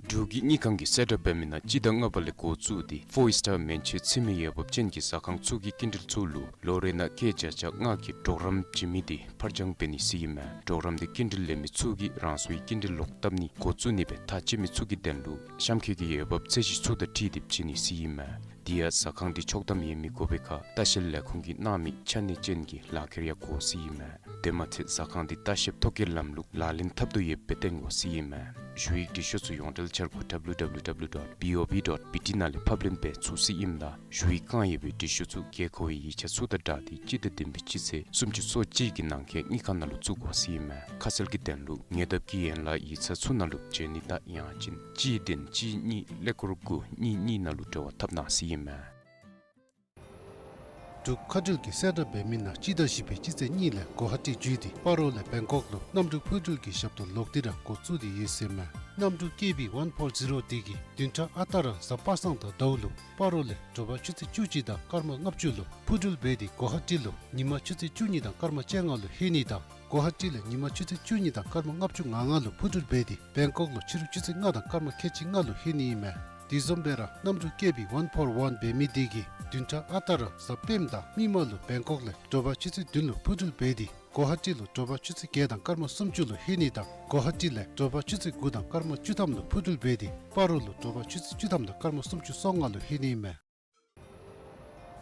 འབྲུག་གི་དངུལ་ཁང་གིས་གསལ་བསྒྲགས་འབད་མི་ནང་སྤྱི་ཟླ་ལྔ་པ་ལས་འགོ་བཙུགས་ཏེ་ཕོར་སི་ཊར་མན་ཆད་ཚུད་མི་འོས་འབབ་ཅན་གྱི་ཟ་ཁང་ཚུ་གི་སྐྱིན་འགྲུལ་ཚུ་ལུ་ལོ་རེ་ནང་སྐྱེད་བརྒྱ་ཆ་ལྔ་གི་གྲོགས་རམ་བྱིན་མི་དེ་ཕར་འགྱངས་འབད་ནི་ཟེར་ཨིན་མས། གྲོགས་རམ་དེ་སྐྱིན་འགྲུལ་ལེན་མི་ཚུ་གིས་རང་སོའི་སྐྱིན་འགྲུལ་ལོག་བཏབ་ནི་འགོ་བཙུགས་ནི་སྦེ་ཐག་བཅད་མི་ཚུ་གི་དོན་ལུ་གཤམ་འཁོད་ཀྱི་འོས་འབབ་ཚད་གཞི་ཚུ་དང་འཁྲིལ་ཏེ་བྱིན་ནི་ཟེར་ཨིན་མས། དེ་ཡང་ཟ་ཁང་དེ་ཆོག་ཐམ་ཡོད་མི་དགོ་པའི་ཁར་ལྟ་བཤལ་ལས་ཁུངས་ཀྱིས་གནང་མི་ཆ་གནས་ཅན་གྱི་ལག་ཁྱེར་ཡང་དགོ་ཟེར་ཨིན་མས། དེ་མ་ཚད་ཟ་ཁང་དེ་ལྟ་བཤལ་ཐོ་བཀོད་ལམ་ལུགས་ལག་ལེན་འཐབ་དོ་ཡོདཔ་སྦེ་སྟོན་དགོ་ཟེར་ཨིན་མས། ཞུ་ཡིག་འབྲི་ཤོག་ཚུ་ཡོངས་འབྲེལ་འཆར་སྒོ་W W W dot B O B dot B T ནང་ལས་ཕབ་ལེན་འབད་ཚུགས་ཟེར་ཨིནམ་ད་ཞུ་ཡིག་བཀང་ཡོད་པའི་འབྲི་ཤོག་ཚུ་དགོས་མཁོ་བའི་ཡིག་ཆ་ཚུ་དང་སྦྲགས་ཏེ་སྤྱི་ཟླ་བདུན་པའི་སྤྱི་ཚེས་སུམ་ཅུ་སོ་གཅིག་གི་ནང་འཁོད་དངུལ་ཁང་ནང་ལུ་བཙུགས་དགོ་ཟེར་ཨིན་མས། ཁ་གསལ་གྱི་དོན་ལུ་ཉེ་འདབས་ཀྱི་ཡན་ལག་ཡིག་ཚང་ཚུ་ནང་ལུ་འབྱོན་ནི་དང་ཡང་ཅིན་གཅིག་བདུན་གཅིག་གཉིས་ཀླད་ཀོར་དགུ་གཉིས་གཉིས་ནང་ལུ་འབྲེལ་བ་འཐབ་གནང་ཟེར་ཨིན་མས། འབྲུག་མཁའ་འགྲུལ་གྱིས་གསལ་བསྒྲགས་འབད་མི་ནང་སྤྱི་ཟླ་བཞི་པའི་སྤྱི་ཚེས་གཉིས་ལས་གོ་ཧ་ཊི་བརྒྱུད་དེ་སྤ་རོ་ལས་བེང་ཀོག་ལུ་གནམ་གྲུ་འཕུར་འགྲུལ་གྱི་ཞབས་ཏོག་ལོག་སྟེ་ར་འགོ་བཙུགས་ཏེ་ཡོད་ཟེར་མས། གནམ་གྲུ་ཀེ་བི་ཝན་ཕོར་ཛི་རོ་དེ་གིས་བདུན་ཕྲག་ཨ་རྟག་ར་གཟའ་པ་སངས་དང་ཟླཝ་ལུ་སྤ་རོ་ལས་དྲོ་པ་ཆུ་ཚོད་བཅུ་གཅིག་དང་སྐར་མ་ལྔ་བཅུ་ལུ་འཕུར་འགྲུལ་འབད་དེ་གོ་ཧ་ཊི་ལུ་ཉིན་མ་ཆུ་ཚོད་བཅུ་གཉིས་དང་སྐར་མ་བཅོ་ལྔ་ལུ་ལྷོད་ནི་དང་གོ་ཧ་ཊི་ལས་ཉིན་མ་ཆུ་ཚོད་བཅུ་གཉིས་དང་སྐར་མ་ལྔ་བཅུ་ང་ལྔ་ལུ་འཕུར་འགྲུལ་འབད་དེ་བེང་ཀོག་ལུ་ཕྱི་རུ་ཆུ་ཚོད་ལྔ་དང་སྐར་མ་ཁལ་གཅིག་ལྔ་ལུ་ལྷོད་ནི་ཨིན་མས། དེ་བཟུམ་སྦེ་ར་གནམ་གྲུ་ཀེ་བི་ཝན་ཕོར་ཝན་འབད་མི་དེ་གིས་བདུན་ཕྲག་ཨ་རྟག་ར་གཟའ་སྤེནམ་དང་མིག་དམར་ལུ་བེང་ཀོག་ལས་དྲོ་པ་ཆུ་ཚོད་བདུན་ལུ་འཕུར་འགྲུལ་འབད་དེ་གོ་ཧ་ཊི་ལུ་དྲོ་པ་ཆུ་ཚོད་བརྒྱད་དང་སྐར་མ་སུམ་ཅུ་ལུ་ལྷོད་ནི་དང་གོ་ཧ་ཊི་ལས་དྲོ་པ་ཆུ་ཚོད་དགུ་དང་སྐར་མ་བཅུ་ཐམ་ལུ་འཕུར་འགྲུལ་འབད་དེ་སྤ་རོ་ལུ་དྲོ་པ་ཆུ་ཚོད་བཅུ་ཐམ་དང་སྐར་མ་སུམ་ཅུ་སོ་ལྔ་ལུ་ལྷོད་ནི་ཨིན་མས།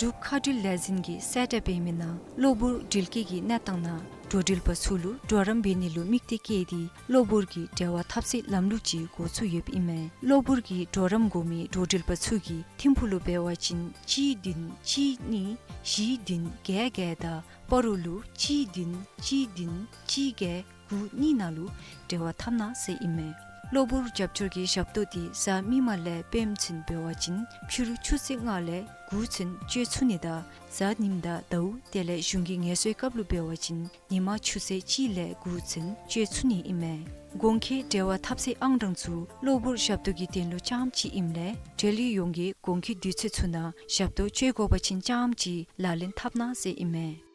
འབྲུག་མཁའ་འགྲུལ་ལས་འཛིན་གྱིས་གསལ་བསྒྲགས་འབད་མི་ནང་གློ་བུར་འགྲུལ་སྐྱེལ་གྱི་གནས་སྟངས་ནང་འགྲོ་འགྲུལ་པ་ཚུ་ལུ་གྲོགས་རམ་འབད་ནི་ལུ་དམིགས་གཏད་བསྐྱེད་དེ་གློ་བུར་གྱི་འབྲེལ་བ་འཐབ་སའི་ལམ་ལུགས་ཅིག་འགོ་བཙུགས་ཡོདཔ་ཨིན་མས། གློ་བུར་གྱི་གྲོགས་རམ་དགོ་མི་འགྲོ་འགྲུལ་པ་ཚུ་གིས་ཐིམ་ཕུག་ལུ་འབད་བ་ཅིན་གཅིག་བདུན་གཅིག་གཉིས་བཞི་བདུན་བརྒྱད་བརྒྱད་དང་སྤ་རོ་ལུ་གཅིག་བདུན་གཅིག་བདུན་གཅིག་བརྒྱད་དགུ་གཉིས་ནང་ལུ་འབྲེལ་བ་འཐབ་གནང་ཟེར་ཨིན་མས། གློ་བུར་རྒྱབ་སྐྱོར་གྱི་ཞབས་ཏོག་དེ་གཟའ་མིག་དམར་ལས་སྤེནམ་ཚུན་འབད་བ་ཅིན་ཕྱི་རུ་ཆུ་ཚོད་ལྔ་ལས་དགུ་ཚུན་སྤྱོད་ཚུགས་ནི་དང་གཟའ་ཉིམ་དང་ཟླཝ་དེ་ལས་གཞུང་གི་ངལ་གསོའི་སྐབས་ལུ་འབད་བ་ཅིན་ཉིན་མ་ཆུ་ཚོད་གཅིག་ལས་དགུ་ཚུན་སྤྱོད་ཚུགས་ནི་ཨིན་མས། གོང་འཁོད་འབྲེལ་བ་འཐབ་སའི་ཨང་གྲངས་ཚུ་གློ་བུར་ཞབས་ཏོག་གི་དོན་ལུ་རྐྱངམ་ཅིག་ཨིནམ་ལས་འབྲེལ་ཡོད་ཡོངས་ཀྱིས་གོང་འཁོད་དུས་ཚོད་ཚུ་ནང་ཞབས་ཏོག་སྤྱོད་དགོ་པ་ཅིན་རྐྱངམ་ཅིག་ལག་ལེན་འཐབ་གནང་ཟེར་ཨིན་མས།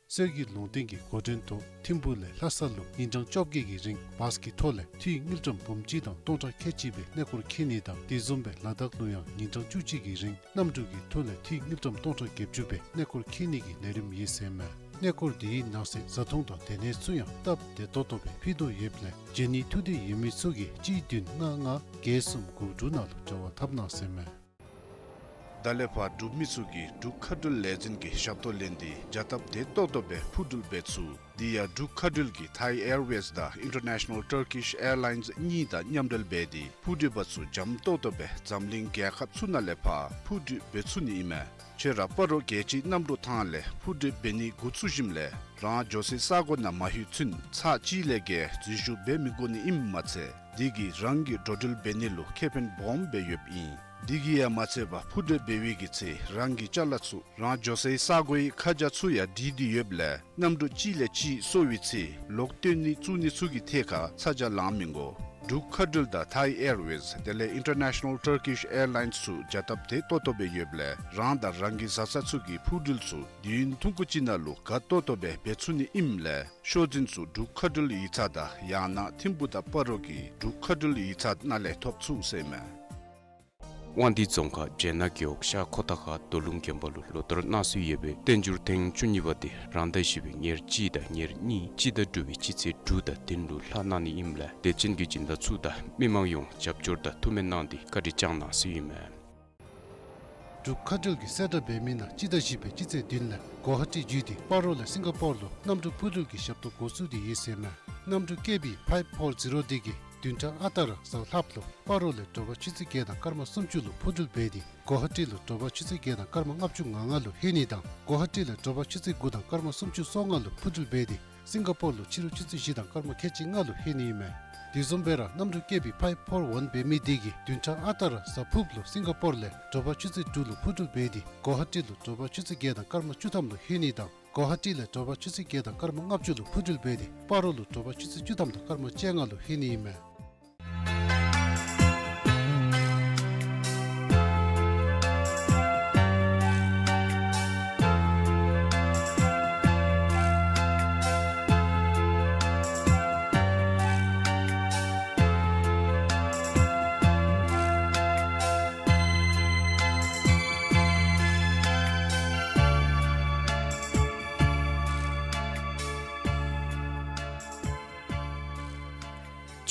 སྲོལ་རྒྱུན་ལུང་བསྟན་གྱི་འགོ་འདྲེན་ཐོག་ཐིམ་ཕུག་ལས་ལྷ་ས་ལུ་ཉིན་གྲངས་བཅོ་བརྒྱད་ཀྱི་རིང་བཱས་ཀྱི་ཐོག་ལས་འཐུས་དངུལ་ཀྲམ་འབུམ་གཅིག་དང་སྟོང་ཕྲག་ཁལ་གཅིག་སྦེ་གནས་སྐོར་འཁྱིད་ནི་དང་དེ་བཟུམ་སྦེ་ལ་དྭགས་ལུ་ཡང་ཉིན་གྲངས་བཅུ་གཅིག་གི་རིང་གནམ་གྲུ་གི་ཐོག་ལས་འཐུས་དངུལ་ཀྲམ་སྟོང་ཕྲག་བརྒྱད་ཅུ་སྦེ་གནས་སྐོར་འཁྱིད་ནི་གི་ལས་རིམ་ཡོད་ཟེར་མས། གནས་སྐོར་དེའི་ནང་གསེས་བཟའ་འཐུང་དང་སྡོད་གནས་ཚུ་ཡང་སྟབས་བདེ་ཏོག་ཏོ་སྦེ་ཕུལ་དོ་ཡོདཔ་ལས་བྱོན་ནི་ཐུགས་འདོད་ཡོད་མི་ཚུ་གིས་གཅིག་བདུན་ལྔ་ལྔ་བརྒྱད་གསུམ་དགུ་དྲུག་ནང་ལུ་འབྲེལ་བ་འཐབ་གནང་ཟེར་མས། ད་ལས་ཕར་འབྲུག་མི་ཚུ་གིས་འབྲུག་མཁའ་འགྲུལ་ལས་འཛིན་གྱི་ཞབས་ཏོག་ལེན་ཏེ་བྱ་སྟབས་བདེ་ཏོག་ཏོ་སྦེ་འཕུར་འགྲུལ་འབད་ཚུགས། དེ་ཡང་འབྲུག་མཁའ་འགྲུལ་གྱིས་Thai Airways དང་International Turkish Airlines གཉིས་དང་མཉམ་འབྲེལ་འབད་དེ་འཕུར་འགྲུལ་པ་ཚུ་འཇམ་ཏོག་ཏོ་སྦེ་འཛམ་གླིང་རྒྱལ་ཁབ་ཚུ་ནང་ལས་ཕར་འཕུར་འགྲུལ་འབད་ཚུགས་ནི་ཨིན་མས། ཁྱོད་ར་སྤ་རོ་རྒྱལ་སྤྱིའི་གནམ་གྲུ་ཐང་ལས་འཕུར་འགྲུལ་འབད་ནི་འགོ་བཙུགས་ཞིནམ་ལས་རང་འགྱོ་སའི་ས་གོ་ནང་མ་ལྷོད་ཚུན་ཚར་གཅིག་ལས་བརྒལ་འཛུལ་ཞུགས་འབད་མི་དགོ་ནི་ཨིནམ་མ་ཚད་དེ་གིས་རང་གི་འགྲོ་འགྲུལ་འབད་ནི་ལུ་ཁེ་ཕན་སྦོམ་སྦེ་ཡོདཔ་ཨིན། དེ་གིས་ཡང་མ་ཚད་པར་འཕུར་འགྲུལ་འབད་བའི་གི་ཚེ་རང་གི་ཅ་ལ་ཚུ་རང་འགྱོ་སའི་ས་གོའི་ཁ་བྱང་ཚུ་ཡང་བྲིས་ཏེ་ཡོདཔ་ལས་གནམ་གྲུ་གཅིག་ལས་གཅིག་སོར་བའི་ཚེ་ལོག་བཏོན་ནི་བཙུགས་ནི་ཚུ་གི་ཐད་ཁར་ཚ་གྱང་ལང་མི་དགོ། འབྲུག་མཁའ་འགྲུལ་དང་Thai Airways དེ་ལས་International Turkish Airlines ཚུ་བྱ་སྟབས་བདེ་ཏོག་ཏོ་སྦེ་ཡོདཔ་ལས་རང་དང་རང་གི་བཟའ་ཚང་ཚུ་གི་འཕུར་འགྲུལ་ཚུ་དུས་ཡུན་ཐུང་ཀུ་ཅིག་ནང་ལུ་དགའ་ཏོག་ཏོ་སྦེ་འབད་ཚུགས་ནི་ཨིནམ་ལས་ཤོག་འཛིན་ཚུ་འབྲུག་མཁའ་འགྲུལ་ཡིག་ཚང་དང་ཡང་ན་ཐིམ་ཕུག་དང་སྤ་རོ་གི་འབྲུག་མཁའ་འགྲུལ་ཡིག་ཚང་ནང་ལས་ཐོབ་ཚུགས་ཟེར་མས། དབང་འདུས་རྫོང་ཁག་བྱེ་ནག་རྒེད་འོག་ཤར་ཁོ་ཐང་ཁ་རྡོ་ལུང་དགོན་པ་ལུ་ལོ་ལྟར་གནང་སྲོལ་ཡོད་པའི་བསྟན་འགྱུར་ཐེངས་བཅུ་གཉིས་པ་དེ་རང་ཟླ་བཞི་པའི་ཉེར་གཅིག་དང་ཉེར་གཉིས་སྤྱི་ཟླ་དྲུག་པའི་སྤྱི་ཚེས་དྲུག་དང་བདུན་ལུ་ལྷག་གནང་ནི་ཨིནམ་ལས་དད་ཅན་གྱི་སྦྱིན་བདག་ཚུ་དང་མི་མང་ཡོངས་རྒྱབ་སྐྱོར་དང་ཐུགས་སྨོན་གནང་སྟེ་བཀའ་དྲིན་བསྐྱངས་གནང་ཟེར་ཨིན་མས། འབྲུག་མཁའ་འགྲུལ་གྱིས་གསལ་བསྒྲགས་འབད་མི་ནང་སྤྱི་ཟླ་བཞི་པའི་སྤྱི་ཚེས་བདུན་ལས་གོ་ཧ་ཊི་བརྒྱུད་དེ་སྤ་རོ་ལས་སིང་ག་པོར་ལུ་གནམ་གྲུ་འཕུར་འགྲུལ་གྱི་ཞབས་ཏོག་འགོ་བཙུགས་ཏེ་ཡོད་ཟེར་མས། གནམ་གྲུ་ཀེ་བི་ཕའིབ་ཕོར་ཛི་རོ་དེ་གིས་བདུན་ཕྲག་ཨ་རྟག་ར་གཟའ་ལྷགཔ་ལུ་སྤ་རོ་ལས་དྲོ་པ་ཆུ་ཚོད་བརྒྱད་དང་སྐར་མ་སུམ་ཅུ་ལུ་འཕུར་འགྲུལ་འབད་དེ་གོ་ཧ་ཊི་ལུ་དྲོ་པ་ཆུ་ཚོད་བརྒྱད་དང་སྐར་མ་ལྔ་བཅུ་ང་ལྔ་ལུ་ལྷོད་ནི་དང་གོ་ཧ་ཊི་ལས་དྲོ་པ་ཆུ་ཚོད་དགུ་དང་སྐར་མ་སུམ་ཅུ་སོ་ལྔ་ལུ་འཕུར་འགྲུལ་འབད་དེ་སིང་ག་པོར་ལུ་ཕྱི་རུ་ཆུ་ཚོད་བཞི་དང་སྐར་མ་ཁལ་གཅིག་ལྔ་ལུ་ལྷོད་ནི་ཨིན་མས། དེ་བཟུམ་སྦེ་ར་གནམ་གྲུ་ཀེ་བི་ཕའིབ་ཕོར་ཝན་འབད་མི་དེ་གིས་བདུན་ཕྲག་ཨ་རྟག་ར་གཟའ་ཕུརཔ་ལུ་སིང་ག་པོར་ལས་དྲོ་པ་ཆུ་ཚོད་དྲུག་ལུ་འཕུར་འགྲུལ་འབད་དེ་གོ་ཧ་ཊི་ལུ་དྲོ་པ་ཆུ་ཚོད་བརྒྱད་དང་སྐར་མ་བཅུ་ཐམ་ལུ་ལྷོད་ནི་དང་གོ་ཧ་ཊི་ལས་དྲོ་པ་ཆུ་ཚོད་བརྒྱད་དང་སྐར་མ་ལྔ་བཅུ་ལུ་འཕུར་འགྲུལ་འབད་དེ་སྤ་རོ་ལུ་དྲོ་པ་ཆུ་ཚོད་བཅུ་ཐམ་དང་སྐར་མ་བཅོ་ལྔ་ལུ་ལྷོད་ནི་ཨིན་མས།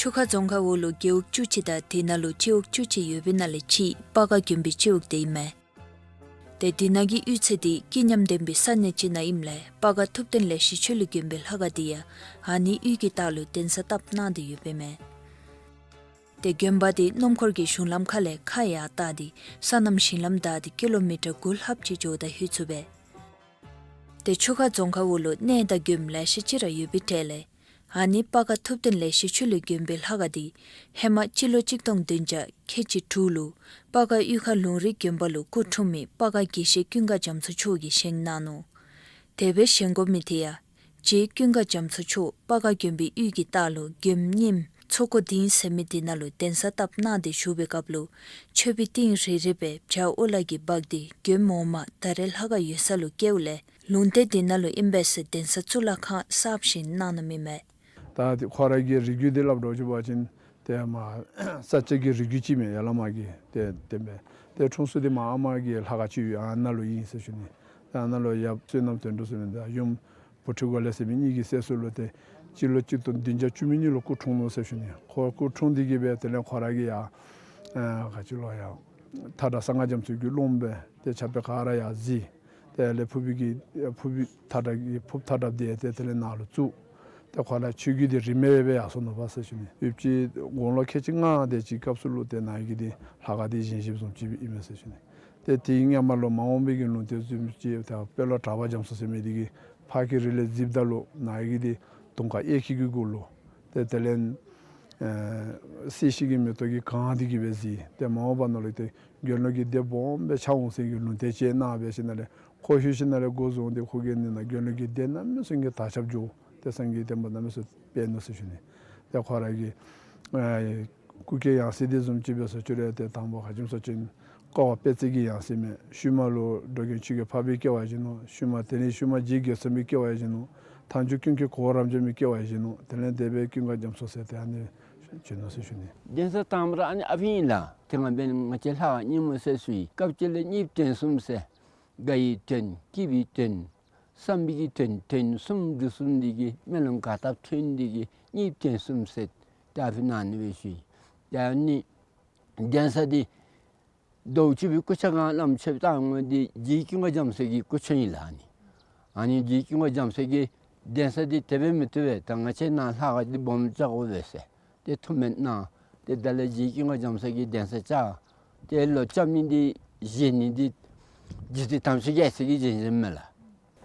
ཆུ་ཁ་རྫོང་ཁག་འོག་ལུ་རྒེད་འོག་བཅུ་གཅིག་དང་དེ་ནང་ལུ་སྤྱི་འོག་བཅུ་གཅིག་ཡོད་པའི་ནང་ལས་གཅིག་སྤ་སྒར་དགོན་པའི་སྤྱི་འོག་དེ་ཨིན་མས། ཏེ་དེ་ནང་གི་གཡུས་ཚན་དེ་སྐྱིད་ཉམས་ལྡན་པའི་ས་གནས་ཅིག་ནང་ཨིནམ་ལས་སྤ་སྒར་ཐུབ་བསྟན་ལེགས་བཤད་ཆོས་གླིང་དགོན་པའི་ལྷ་ཁང་དེ་ཡང་ཨ་ནི་གཡུས་ཀྱི་ལྟག་ལུ་གདན་ས་བཏབ་གནང་སྟེ་ཡོདཔ་ཨིན་མས། ཏེ་དགོན་པ་དེ་སྣུམ་འཁོར་གྱི་གཞུང་ལམ་ཁ་ལས་ཁ་ཡར་བལྟ་སྟེ་སོ་ནམ་ཞིང་ལམ་བདའ་སྟེ་ཀི་ལོ་མི་ཊར་དགུ་ལྷགཔ་ཅིག་འགྱོཝ་ད་ལྷོད་ཚུགས་པས། ཏེ་ཆུ་ཁ་རྫོང་ཁག་འོག་ལུ་གནས་དང་དགོནམ་ལེ་ཤ་ཅིག་ར་ཡོད་པའི་གྲས་ལས་ཨ་ནི་སྤ་སྒར་ཐུབ་བསྟན་ལེགས་བཤད་ཆོས་གླིང་དགོན་པའི་ལྷ་ཁང་དེ་ཧེ་མ་སྤྱི་ལོ་གཅིག་སྟོང་བདུན་བརྒྱ་ཁལ་གཅིག་དྲུག་ལུ་སྤ་སྒར་གཡུས་ཁ་ལུང་རིགས་དགོན་པ་ལུ་སྐུ་འཁྲུངས་མི་སྤ་སྒར་དགེ་བཤེས་ཀུན་དགའ་རྒྱ་མཚོ་མཆོག་གིས་བཞེངས་གནང་ནུག། དེ་སྦེ་བཞེངས་དགོ་མི་དེ་ཡང་རྗེ་ཀུན་དགའ་རྒྱ་མཚོ་མཆོག་སྤ་སྒར་དགོན་པའི་གཡུས་ཀྱི་ལྟག་ལུ་དགོནམ་རྙིངམ་ཚོགས་འཁོར་སྡིངས་ཟེར་མི་དེ་ནང་ལུ་གདན་ས་བཏབ་གནང་སྟེ་བཞུགས་པའི་སྐབས་ལུ་མཆོད་པའི་ཏིང་རེ་རེ་སྦེ་བྱ་ཨོ་ལ་གིས་འབག་སྟེ་དགོནམ་འོག་མ་ད་རེས་ལྷ་ཁང་ཡོད་ས་ལུ་བསྐྱལཝ་ལས་ལུང་བསྟན་དེ་ནང་ལུ་ཨིན་པས་ཟེར་གདན་ས་གཙུག་ལག་ཁང་གསརཔ་བཞེངས་གནང་ནུག་མི་མས། ད་ཁོ་ར་གི་རིགས་རྒྱུད་དེ་སླབ་འགྱོ་བ་ཅིན་ཏེ་མ་ས་སྐྱ་གི་རིགས་རྒྱུད་ཅིག་མས། ཡར་བླ་མ་གི་ཏེ་ཏེ་མས། ཏེ་འཁྲུངས་ས་དེ་མ་ཨ་མ་གི་ལྷ་ཁང་ཅིག་ཡོད་ཨ་ནཱ་ལུ་ཨིན་ཟེར་ཞུ་ནི། ཏེ་ཨ་ནཱ་ལུ་ཡབ་བསོད་ནམས་དོན་གྲུབ་ཟེར་མི་དང་ཡུམ་བུ་ཁྲིད་འགོ་ལེགས་ཟེར་མི་གཉིས་ཀྱི་སྲས་སུ་ལུ་ཏེ་སྤྱི་ལོ་གཅིག་སྟོང་བདུན་བརྒྱ་བཅུ་མེད་གཉིས་ལུ་སྐུ་འཁྲུངས་ནུག་ཟེར་ཞུ་ནི། ཁོ་སྐུ་འཁྲུངས་དེ་གིས་སྦེ་དེ་ལས་ཁོ་ར་གིས་ཡར་ཨ་ག་ཅི་ལོ་ཡར་མཐའ་བྲག་གསང་སྔགས་རྒྱ་མཚོ་གི་ལུང་པ་ཏེ་ཕྱག་དཔེ་ག་ར་ཡར་གཟིགས། དེ་ལས་ཕུར་བུ་གི་ཕུར་བུ་མཐའ་བྲག་གི་ཕུར་བུ་མཐའ་བྲག་དེ་ཏེ་དེ་ལས་ནཱ་ལུ་བཙུགས། ཏེ་ཁོ་ར་ཆོས་བརྒྱུད་དེ་རིས་མེད་སྦེ་ཡར་སོང་ནུག་པ་ཟེར་ཞུ་ནི། ཡུདཔ་ཅིག་དགུང་ལོ་ཁལ་གཅིག་ལྔ་དེ་ཅིག་སྐབས་སུ་ལུ་ཏེ་ནཱ་གི་དེ་ལྷ་ཁང་དེ་བཞེངས་བཞེངསམ་བཟུམ་ཅིག་ཨིན་མས་ཟེར་ཞུ་ནི། ཏེ་དེའི་སྔ་མ་ལུ་མ་འོངས་པའི་གི་ལུང་བསྟན་བཟུམ་ཅིག་ཏེ་དཔོན་སློབ་གྲགས་པ་རྒྱ་མཚོ་ཟེར་མི་དེ་གིས་ཕར་གྱི་རི་ལས་གཟིགསཔ་ད་ལུ་ནཱ་གི་དེ་དུང་དཀར་གཡས་འཁྱིལ་གྱི་གུ་ལུ་ཏེ་དེ་ལས་ཨེ་སྲིད་ཞི་གི་མེ་ཏོག་གིས་གང་སྟེ་གིས་སྦེ་གཟིགས། ཏེ་མ་འོངས་པ་ནང་ལུ་ཏེ་དགེ་སློང་གི་སྡེ་སྦོམ་སྦེ་ཆགས་འོང་ཟེར་གྱི་ལུང་བསྟན་ཅིག་གནང་སྦེ་ཞིནམ་ལས་ཁོ་ལྷོད་ཞིནམ་ལས་འགོ་བཟུང་སྟེ་ཁོ་གིས་ནི་ནཱ་དགེ་སློང་གི་སྡེ་གནམ་མེད་ས་མེད་ཀྱི་དར་ཁྱབ་འགྱོ། ཏེ་སངས་རྒྱས་བསྟན་པ་གནམ་མེད་ས་མེད་སྤེལ་ནུག་ཟེར་ཞུ་ནི། ཏེ་ཁོ་ར་གི་ཨེ་སྐུ་སྐྱེ་ཡང་སྲིད་དེ་བཟུམ་ཅིག་སྦེ་ཟེར་ཞུ་རུང་ཏེ་དང་པ་ག་ཅི་སྨོ་ཟེར་བ་ཅིན་ཀ་བ་དཔལ་བརྩེགས་ཀྱི་ཡང་སྲིད་མས། ཤུལ་མ་ལུ་འགྲོ་མགོན་ཆོས་རྒྱལ་འཕགས་པའི་སྐྱེ་བ་བཞེས་ནུག། ཤུལ་མ་དེ་ནི་ཤུལ་མ་རྗེ་དགེ་ཚང་པའི་སྐྱེ་བ་བཞེས་ནུག། མཐའ་མཇུག་ཀུན་མཁྱེན་གོ་བོ་རབ་འབྱམས་པའི་སྐྱེ་བ་བཞེས་ནུག། དེ་ལས་དེ་སྦེ་ཀུན་དགའ་རྒྱ་མཚོ་ཟེར་ཏེ་ཨ་ནི་བྱོན་ནུག་ཟེར་ཞུ་ནི། གདན་ས་དང་པ་ར་ཨ་ནི་ཨ་ཕི་ཨིན་ལགས། ཏེ་ང་འབདན་ང་བཅས་ལྷ་ཁང་རྙིང་མ་ཟེར་ཞུ་ཡི། སྐབས་ཅིག་ལས་གཉིས་ཐོན་གསུམ་ཟེར། དགའ་བའི་ཐོན་སྐྱིད་པའི་ཐོན་བསམ་པའི་གི་ཐོན་ཐོན་གསུམ་འབྲུ་གསུམ་འདི་གིས་སྨོན་ལམ་ག་བཏབ་ཐོན་འདི་གིས་གཉིས་ཐོན་གསུམ་ཟེར་ཏེ་ཨ་ཕི་ནང་ཨ་ནི་སྦེ་ཞུ་ཡི། ཏེ་ཨ་ནི་གདན་ས་འདི་ ཟླཝ་བཅུ་པའི་སྐུ་ཆ་སྒང་བླམ་མཆོད་བཏང་ནི་འདི་རྗེ་ཀུན་དགའ་རྒྱ་མཚོ་གི་སྐུ་མཆོད་ཨིན་ལགས་ཨ་ནི། ཨ་ནི་རྗེ་ཀུན་དགའ་རྒྱ་མཚོ་གི་གདན་ས་འདི་དེ་སྦེ་མི་བཏུབ་པས། ད་ང་བཅས་ནཱ་ལྷ་ཁང་འདི་སྦོམ་རྐྱབ་དགོ་པས་ཟེར། ཏེ་ཐུགས་སྨོན་གནང་། ཏེ་ད་ལས་རྗེ་ཀུན་དགའ་རྒྱ་མཚོ་གི་གདན་ས་བཅགས། ཏེ་ལོག་རྐྱབ་ནི་འདི་བཞེངས་ནི་འདི་རྗེ་བཙུན་དམ་ཆོས་རྒྱལ་མཚན་གྱིས་བཞེངས་བཞེངསམ་མས་ལགས།